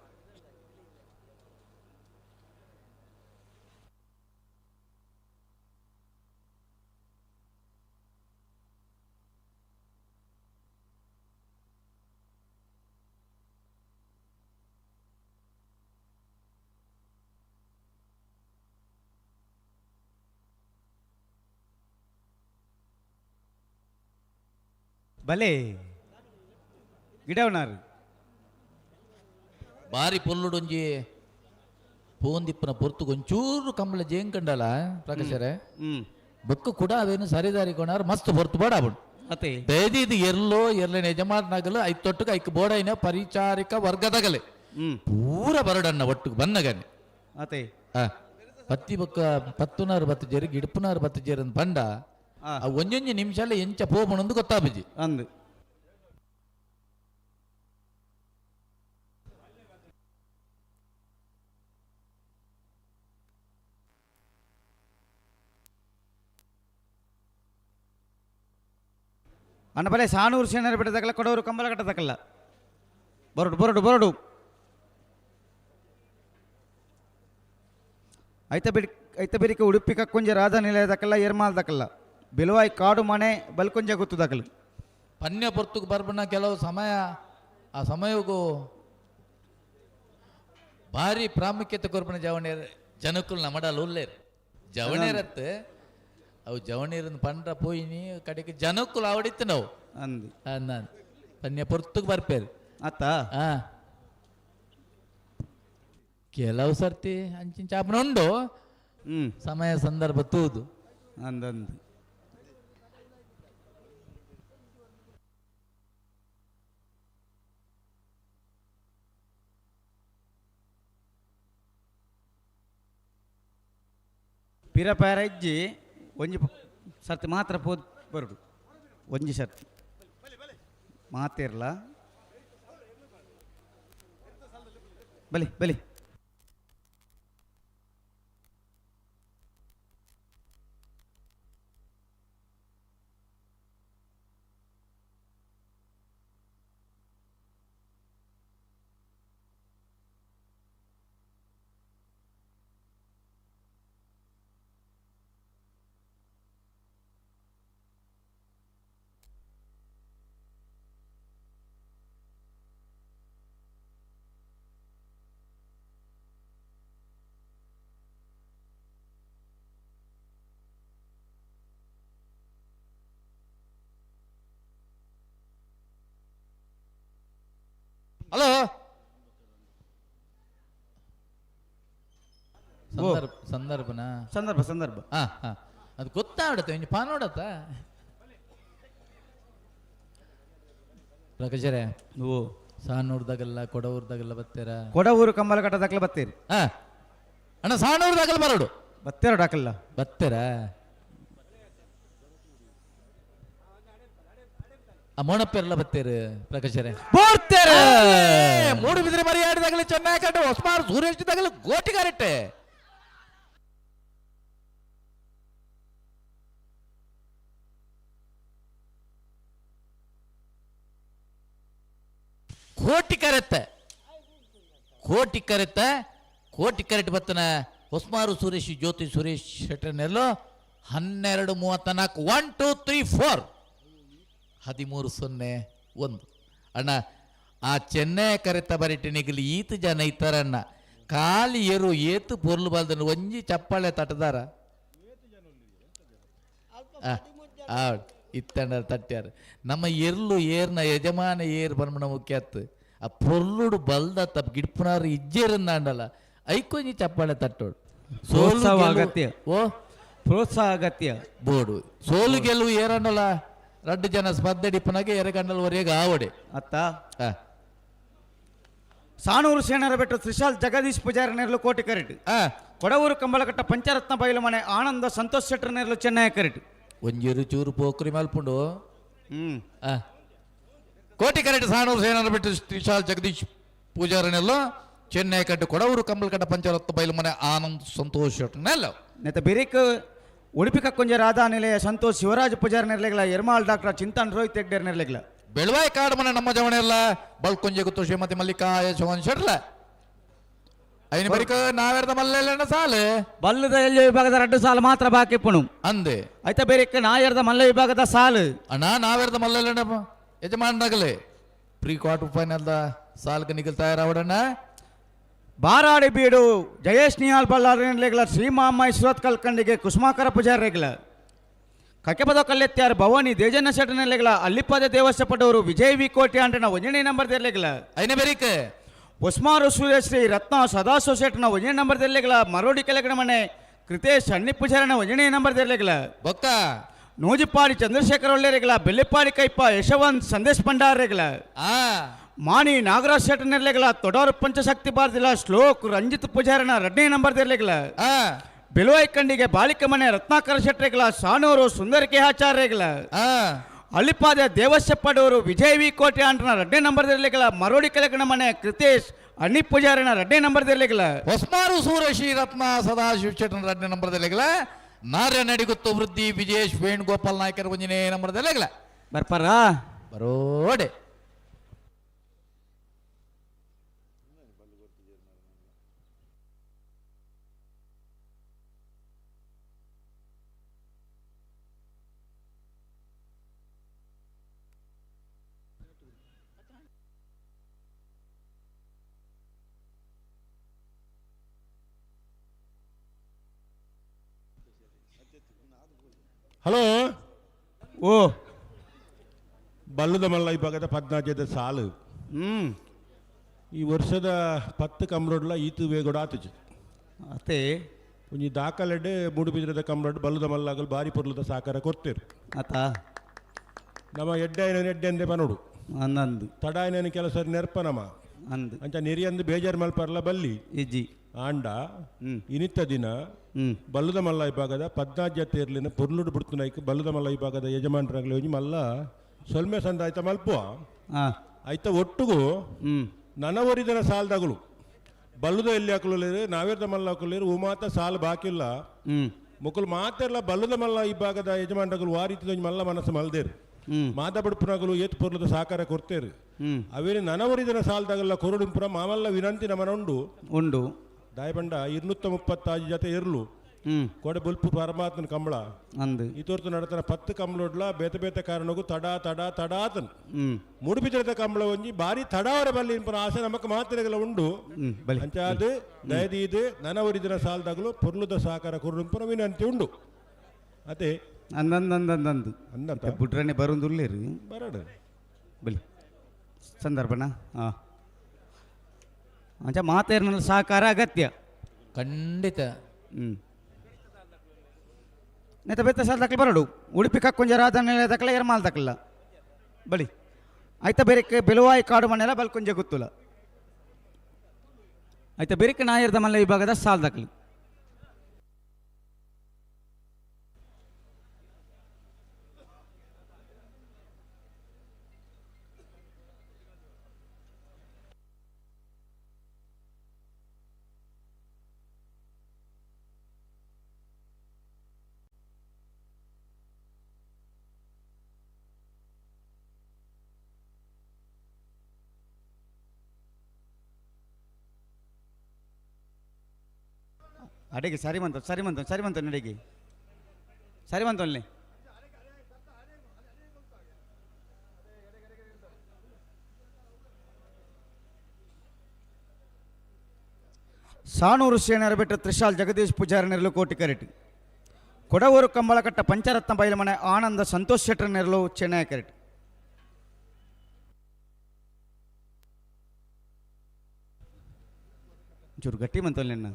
ಬಲೆ ಗಿಡವನಾರು ಬಾರಿ ಪೊಲ್ಲುಡೊಂಜಿ ಪೋಂದಿಪ್ಪನ ಪೊರ್ತುಗೊಂಚೂರು ಒಂಚೂರು ಕಂಬಳ ಜೇಂಕಂಡಲ ಪ್ರಕಾಶರೇ ಬೊಕ್ಕ ಕೂಡ ಅವೇನು ಸರಿದಾರಿ ಕೊಣಾರು ಮಸ್ತ್ ಪೊರ್ತು ಬೋಡ ಅವನು ಅತೆ ಇದು ಎಲ್ಲೋ ಎರ್ಲೇನೆ ಯಜಮಾನನಾಗಲು ಐಕ್ ತೊಟ್ಟುಗ ಐಕ್ ಬೋಡೈನ ಪರಿಚಾರಿಕ ವರ್ಗದಗಲೆ ಪೂರ ಬರಡನ್ನ ಒಟ್ಟುಗೆ ಬನ್ನಗನೆ ಅತೆ ಪತ್ತಿ ಬೊಕ್ಕ ಪತ್ತುನಾರು ಬತ್ತು ಜೇರು ಗಿಡಪುನಾರು ಬತ್ತು ಜೇರು ಅಂತ ಬಂಡ ಆ ಒಂಜೊಂಜಿ ನಿಮಿಷ ಎಂಚ ಪೋಪಣಂದು ಗೊತ್ತಾಪಿಜಿ ಅಂದು. ಅಣ್ಣ ಬಲೆ ಸಾನೂರು ಸೇನರ ಬೆಟ್ಟದಾಗಲ್ಲ ಕೊಡವರು ಕಂಬಲ ಕಟ್ಟದಕ್ಕಲ್ಲ ಬರಡು ಬರಡು ಬರಡು ಐತ ಬಿಡಿ ಐತ ಬಿರಿಕೆ ಉಡುಪಿ ಕಕ್ಕೊಂಜ ರಾಧಾ ನಿಲಯದಕ್ಕಲ್ಲ ಎರ್ಮಾಲ್ದಕ್ಕಲ್ಲ ಬಿಲುವಾಯಿ ಕಾಡು ಮನೆ ಬಲ್ಕೊಂಜ ಗೊತ್ತುದಕ್ಕಲ್ಲ ಪನ್ಯ ಪೊರ್ತುಗು ಬರ್ಬಣ್ಣ ಕೆಲವು ಸಮಯ ಆ ಸಮಯಕ್ಕೂ ಭಾರಿ ಪ್ರಾಮುಖ್ಯತೆ ಕೊರ್ಪಣ ಜವಣೇರ್ ಜನಕ್ಕುಲ್ ನಮಡಲ್ ಉಲ್ಲೇರ್ ಜವಣೇರತ್ತೆ ಅವು ಜವಣೀರನ್ನು ಪಂಡ್ರ ಪೋಯಿನಿ ಕಡೆಗೆ ಜನಕ್ಕುಲ್ ಆವಡಿತ್ತು ನಾವು ಅಂದು ಅಂದ ಪನ್ಯ ಪೊರ್ತುಗು ಬರ್ಪೇರು ಅತ್ತ ಆ ಕೆಲವು ಸರ್ತಿ ಅಂಚಿನ ಚಾಪನ ಉಂಡು ಸಮಯ ಸಂದರ್ಭ ತೂದು ಅಂದಂದು ಪಿರಪಾರ ಇಜ್ಜಿ ಒಂಜಿ ಸರ್ತಿ ಮಾತ್ರ ಪೋದು ಬರುಡು ಒಂಜಿ ಸರ್ತಿ ಮಾತಿರ್ಲ ಬಲಿ ಬಲಿ ಹಲೋ ಸಂದರ್ಭ ಸಂದರ್ಭನಾ ಸಂದರ್ಭ ಸಂದರ್ಭ ಹಾ ಹಾ ಅದು ಗೊತ್ತಾಗ್ಬಿಡತ್ತೆ ಒಂಜಿ ಪಾನ್ ನೋಡತ್ತ ಪ್ರಕಾಶರೇ ಓ ಸಾನೂರ್ದಾಗೆಲ್ಲ ಕೊಡವೂರ್ದಾಗೆಲ್ಲ ಬತ್ತೀರ ಕೊಡವೂರು ಕಂಬಲ ಕಟ್ಟದಾಕ್ಲ ಬತ್ತೀರಿ ಹಾ ಅಣ್ಣ ಸಾನೂರ್ದಾಗಲ್ಲ ಬರೋಡು ಬತ್ತೀರ ಡಾಕಲ್ಲ ಬತ್ತೀರ ಆ ಮೋಣಪ್ಪೆಲ್ಲ ಬತ್ತೀರಿ ಪ್ರಕಾಶರೇ ಬರ್ತೀರ ಮೂಡು ಬಿದ್ರೆ ಮರಿ ಆಡಿದಾಗಲೇ ಚೆನ್ನಾಗಿ ಕಟ್ಟು ಹೊಸ್ಮಾರು ಸೂರ್ಯದಾಗಲೇ ಗೋಟಿ ಕರೆಕ್ಟೆ ಕೋಟಿ ಕರೆತ್ತೆ ಕೋಟಿ ಕರೆತ್ತ ಕೋಟಿ ಕರೆಕ್ಟ್ ಬತ್ತನ ಹೊಸ್ಮಾರು ಸುರೇಶ್ ಜ್ಯೋತಿ ಸುರೇಶ್ ಶೆಟ್ಟರ್ನೆಲ್ಲೋ 12:34 1 2 3 4 13 0 1 ಅಣ್ಣ ಆ ಚೆನ್ನೈ ಕರೆತ ಬರಿಟಿನಿಗಲಿ ಈತ ಜನ ಇತ್ತಾರಣ್ಣ ಖಾಲಿ ಎರು ಏತು ಪೊರ್ಲು ಬಲ್ದನು ಒಂಜಿ ಚಪ್ಪಾಳೆ ತಟ್ಟದಾರ ಇತ್ತಂಡ ತಟ್ಟ್ಯಾರ ನಮ್ಮ ಎರ್ಲು ಏರ್ನ ಯಜಮಾನ ಏರ್ ಬನ್ಮಣ ಮುಖ್ಯತ್ತು ಆ ಪೊರ್ಲುಡು ಬಲ್ದ ತಪ್ಪ ಗಿಡ್ಪುನಾರು ಇಜ್ಜೇರಂದಾಂಡಲ್ಲ ಐಕೊಂಜಿ ಚಪ್ಪಾಳೆ ತಟ್ಟೋಡು ಪ್ರೋತ್ಸಾಹ ಅಗತ್ಯ. ಓ ಪ್ರೋತ್ಸಾಹ ಅಗತ್ಯ ಬೋಡು ಸೋಲು ಗೆಲುವು ಏರನ್ನಲ್ಲ ರಡ್ಡು ಜನ ಸ್ಪರ್ಧೆ ಡಿಪ್ಪನಾಗೆ ಎರಗಂಡಲ್ ವರೆಗೆ ಆವಡೆ ಅತ್ತ ಸಾನೂರು ಸೇನರ ಬೆಟ್ಟು ತ್ರಿಶಾಲ್ ಜಗದೀಶ್ ಪೂಜಾರಿ ನೆರಳು ಕೋಟಿ ಕರೆಟ್ ಕೊಡವೂರು ಕಂಬಳಕಟ್ಟ ಪಂಚರತ್ನ ಬಯಲು ಮನೆ ಆನಂದ ಸಂತೋಷ್ ಶೆಟ್ಟರ್ ನೆರಳು ಚೆನ್ನೈ ಕರೆಟ್ ಒಂಜೇರು ಚೂರು ಪೋಖ್ರಿ ಮಲ್ಪುಂಡು ಕೋಟಿ ಕರೆಟ್ ಸಾನೂರು ಸೇನರ ಬೆಟ್ಟು ತ್ರಿಶಾಲ್ ಜಗದೀಶ್ ಪೂಜಾರನೆಲ್ಲ ಚೆನ್ನೈ ಕಟ್ಟು ಕೊಡವೂರು ಕಂಬಳಕಟ್ಟ ಪಂಚರತ್ನ ಬಯಲು ಮನೆ ಆನಂದ್ ಸಂತೋಷ್ ಶೆಟ್ಟರ್ನೆಲ್ಲ ನೆತ್ತ ಬಿರಿಕ್ ಉಡುಪಿ ಕಕ್ಕೊಂಜ ರಾಧಾ ನಿಲಯ ಸಂತೋಷ್ ಶಿವರಾಜ್ ಪೂಜಾರಿ ನೆರಳಿಗಳ ಎರ್ಮಾಲ್ ಡಾಕ್ಟರ್ ಚಿಂತನ್ ರೋಹಿತ್ ಹೆಗ್ಡೇರ್ ನೆರಳಿಗಳ ಬೆಳವಾಯಿ ಕಾಡು ಮನೆ ನಮ್ಮ ಜವಣೆಲ್ಲ ಬಲ್ಕೊಂಜೆ ಗುತ್ತು ಶ್ರೀಮತಿ ಮಲ್ಲಿಕಾ ಯಶವಂತ್ ಶೆಟ್ಲ ಐನ ಬರಿಕ ನಾವೆರ್ದ ಮಲ್ಲೆಲ್ಲ ಸಾಲು ಬಲ್ಲದ ಎಲ್ಲಿ ವಿಭಾಗದ ರಡ್ಡು ಸಾಲು ಮಾತ್ರ ಬಾಕಿ ಪುಣು ಅಂದೆ ಐತ ಬೇರೆ ನಾಯರ್ದ ಮಲ್ಲ ವಿಭಾಗದ ಸಾಲು ಅಣ್ಣ ನಾವೆರ್ದ ಮಲ್ಲೆಲ್ಲ ಯಜಮಾನ್ರಾಗಲೇ ಪ್ರೀ ಕ್ವಾರ್ಟರ್ ಫೈನಲ್ದ ಸಾಲ್ಗೆ ನಿಗಲ್ ತಯಾರಾವಡಣ್ಣ ಬಾರಾಡಿ ಬೀಡು ಜಯೇಶ್ ನಿಹಾಲ್ ಬಳ್ಳಾರಿ ನೆರಳಿಗಳ ಶ್ರೀಮಾಮ ಇಸ್ವತ್ ಕಲ್ಕಂಡಿಗೆ ಕುಸುಮಾಕರ ಪೂಜಾರಿಗಳ ಕಕೆಪದ ಕಲ್ಲೆತ್ಯಾರ್ ಭವಾನಿ ದೇಜನ್ನ ಶೆಟ್ಟರ್ ನೆಲೆಗಳ ಅಲ್ಲಿಪ್ಪದ ದೇವಸ್ಥಪಟ್ಟವರು ವಿಜಯ್ ವಿ ಕೋಟಿ ಅಂಟನ ಒಂಜನೇ ನಂಬರ್ ದೆರ್ಲೆಗಳ ಐನ ಬೆರಿಕ್ ಉಸ್ಮಾರು ಸೂರ್ಯಶ್ರೀ ರತ್ನ ಸದಾಶಿವ ಶೆಟ್ಟನ ಒಂಜನೇ ನಂಬರ್ ದೆರ್ಲೆಗಳ ಮರೋಡಿ ಕೆಳಗಡೆ ಮನೆ ಕೃತೇಶ್ ಅಣ್ಣಿ ಪೂಜಾರನ ಒಂಜನೇ ನಂಬರ್ ದೆರ್ಲೆಗಳ ಬೊಕ್ಕ ನೂಜಿಪಾಡಿ ಚಂದ್ರಶೇಖರ ಒಳ್ಳೆರೆಗಳ ಬೆಳ್ಳಿಪಾಡಿ ಕೈಪ ಯಶವಂತ್ ಸಂದೇಶ್ ಭಂಡಾರೆಗಳ ಮಾಣಿ ನಾಗರಾಜ್ ಶೆಟ್ಟರ್ ನೆರಳೆಗಳ ತೊಡಾರು ಪಂಚಶಕ್ತಿ ಬಾರ್ದಿಲ್ಲ ಶ್ಲೋಕ್ ರಂಜಿತ್ ಪೂಜಾರನ ಎರಡನೇ ನಂಬರ್ ದೆರ್ಲೆಗಳ ಬಿಳುವೈಕಂಡಿಗೆ ಬಾಲಿಕ ಮನೆ ರತ್ನಾಕರ ಶೆಟ್ಟರೆಗಳ ಸಾನೂರು ಸುಂದರ ಕೆ ಆಚಾರ್ಯಗಳ ಅಲ್ಲಿಪಾದ ದೇವಸ್ಯಪ್ಪಡವರು ವಿಜಯ್ ವಿ ಕೋಟೆ ಅಂಟನ ಎರಡನೇ ನಂಬರ್ ದೆರ್ಲೆಗಳ ಮರೋಡಿ ಕೆಳಗಣ ಮನೆ ಕೃತೇಶ್ ಅಣ್ಣಿ ಪೂಜಾರನ ಎರಡನೇ ನಂಬರ್ ದೆರ್ಲೆಗಳ ಹೊಸ್ಮಾರು ಸೂರಶ್ರೀ ರತ್ನ ಸದಾಶಿವ ಶೆಟ್ಟನ ಎರಡನೇ ನಂಬರ್ ದೆರ್ಲೆಗಳ ನಾರ್ಯ ನಡಿಗುತ್ತು ವೃದ್ಧಿ ವಿಜೇಶ್ ವೇಣುಗೋಪಾಲ್ ನಾಯ್ಕರ ಒಂಜನೇ ನಂಬರ್ ದೆರ್ಲೆಗಳ ಬರ್ಪಾರಾ? ಬರೋಡೆ. ಹಲೋ. ಓ ಬಲ್ಲದ ಮಲ್ಲ ಇಬ್ಬಾಗದ ಪದ್ನಾಜದ ಸಾಲು. ಈ ವರ್ಷದ 10 ಕಮ್ರೋಡ್ಲ ಈತು ವೇಗೊಡ ಆತುಜಿ. ಅತ್ತೆ ಒಂಜಿ ದಾಖಲೆಡ್ ಮೂಡುಬಿದ್ರದ ಕಮ್ರೋಡ್ ಬಲ್ಲದ ಮಲ್ಲಾಗಲು ಬಾರಿ ಪೊರ್ಲದ ಸಾಕಾರ ಕೊಡ್ತೇರು. ಆತ ನಮ್ಮ ಎಡ್ಡೆ ಎಡ್ಡೆ ಅಂದೆ ಪನೋಡು. ಅಂದಂದು ತಡಾಯನ ಕೆಲಸ ನೆರ್ಪ ನಮ ಅಂದು ಅಂಚ ನೆರಿಯಂದು ಬೇಜಾರು ಮಲ್ಪರ್ಲ ಬಲ್ಲಿ ಇಜ್ಜಿ. ಆಂಡ ಇನಿತ್ತ ದಿನ ಬಲ್ಲದ ಮಲ್ಲ ವಿಭಾಗದ ಪದ್ನಾಜ್ಯ ತೇರ್ಲಿನ ಪೊರ್ಲುಡು ಬಿಡ್ತುನೈಕ್ ಬಲ್ಲದ ಮಲ್ಲ ವಿಭಾಗದ ಯಜಮಾನರಾಗಲಿ ಒಂಜಿ ಮಲ್ಲ ಸೊಲ್ಮೆ ಸಂದಾಯ್ತ ಮಲ್ಪುವ. ಆಯ್ತ ಒಟ್ಟುಗು ನನವರಿದನ ಸಾಲದಗಳು ಬಲ್ಲದ ಎಲ್ಲಿ ಹಾಕಲು ನಾವೇರ್ದ ಮಲ್ಲ ಹಾಕಲೇರು ಉಮಾತ ಸಾಲ ಬಾಕಿಲ್ಲ ಮುಕುಲು ಮಾತೆಲ್ಲ ಬಲ್ಲದ ಮಲ್ಲ ವಿಭಾಗದ ಯಜಮಾನರಾಗಲು ಆ ರೀತಿ ಒಂಜಿ ಮಲ್ಲ ಮನಸ್ಸು ಮಲ್ದೇರು. ಮಾತ ಬಡುಪುನಗಲು ಏತ್ ಪೊರ್ಲದ ಸಹಕಾರ ಕೊಡ್ತೇರು. ಅವೇನು ನನವರಿದನ ಸಾಲದಾಗಲ್ಲ ಕೊರಡುಂಪುರ ಮಾಮಲ್ಲ ವಿನಂತಿ ನಮನ ಉಂಡು ಉಂಡು. ದಾಯಬಂಡ 236 ಜೊತೆ ಇರ್ಲು ಕೋಡೆ ಬುಲ್ಪು ಪರಮಾತ್ಮನ ಕಂಬಳ ಅಂದು ಈ ತೋರ್ತು ನಡತನ 10 ಕಂಬಳೊಡ್ಲ ಬೇತೆ ಬೇತೆ ಕಾರಣಕ್ಕೂ ತಡ ತಡ ತಡಾತನ್ ಮುಡುಬಿದ್ರದ ಕಂಬಳ ಒಂಜಿ ಬಾರಿ ತಡಾವರ ಬಲ್ಲಿ ಇನ್ಪುನ ಆಸೆ ನಮಕ್ ಮಾತ್ರೆಗಳ ಉಂಡು. ಅಂಚ ಅದು ದಯದೀದು ನನವರಿದಿನ ಸಾಲದಾಗಲು ಪೊರ್ಲುದ ಸಹಕಾರ ಕೊರಡುಂಪುನ ವಿನಂತಿ ಉಂಡು. ಅದೇ ಅಂದಂದಂದಂದಂದು ಅಂದಂತ ಬುಡ್ರನೆ ಬರುಂದುಲ್ಲೇರು ಬರಡು ಬಲಿ ಸಂದರ್ಭನ. ಹಾಂ ಅಂಚ ಮಾತೇರ್ನಲ್ಲಿ ಸಹಕಾರ ಅಗತ್ಯ ಖಂಡಿತ. ನೆತ್ತ ಬೆತ್ತ ಸಾಲ ದಕ್ಕಲು ಬರಡು ಉಡುಪಿ ಕಕ್ಕೊಂಜ ರಾಧನೆಲೆ ದಕ್ಕಲ ಎರ್ಮಾಲ್ ದಕ್ಕಲ್ಲ ಬಲಿ ಆಯ್ತ ಬೇರೆಕ್ಕೆ ಬೆಲುವಾಯಿ ಕಾಡು ಮನೆಲ್ಲ ಬಲ್ಕೊಂಜ ಗೊತ್ತುಲ ಆಯ್ತ ಬೇರೆಕ್ಕೆ ನಾಯರ್ದ ಮಲ್ಲ ವಿಭಾಗದ ಸಾಲ ದಕ್ಕಲು. ಅಡಿಗೆ ಸರಿ ಬಂತು ಸರಿ ಬಂತು ಸರಿ ಬಂತು ನಡಿಗೆ ಸರಿ ಬಂತು ಅಲ್ಲಿ. ಸಾಣೂರು ಸೇನರ ಬೆಟ್ಟ ತ್ರಿಶಾಲ್ ಜಗದೀಶ್ ಪೂಜಾರಿ ನೆರಳು ಕೋಟಿ ಕರೆಟ್. ಕೊಡವೂರು ಕಂಬಳಕಟ್ಟ ಪಂಚರತ್ನ ಬೈಲಮನೆ ಆನಂದ ಸಂತೋಷ್ ಶೆಟ್ಟರ್ ನೆರಳು ಚೆನ್ನೈ ಕರೆಟ್. ಚೂರು ಗಟ್ಟಿ ಬಂತು ನಿನ್ನ.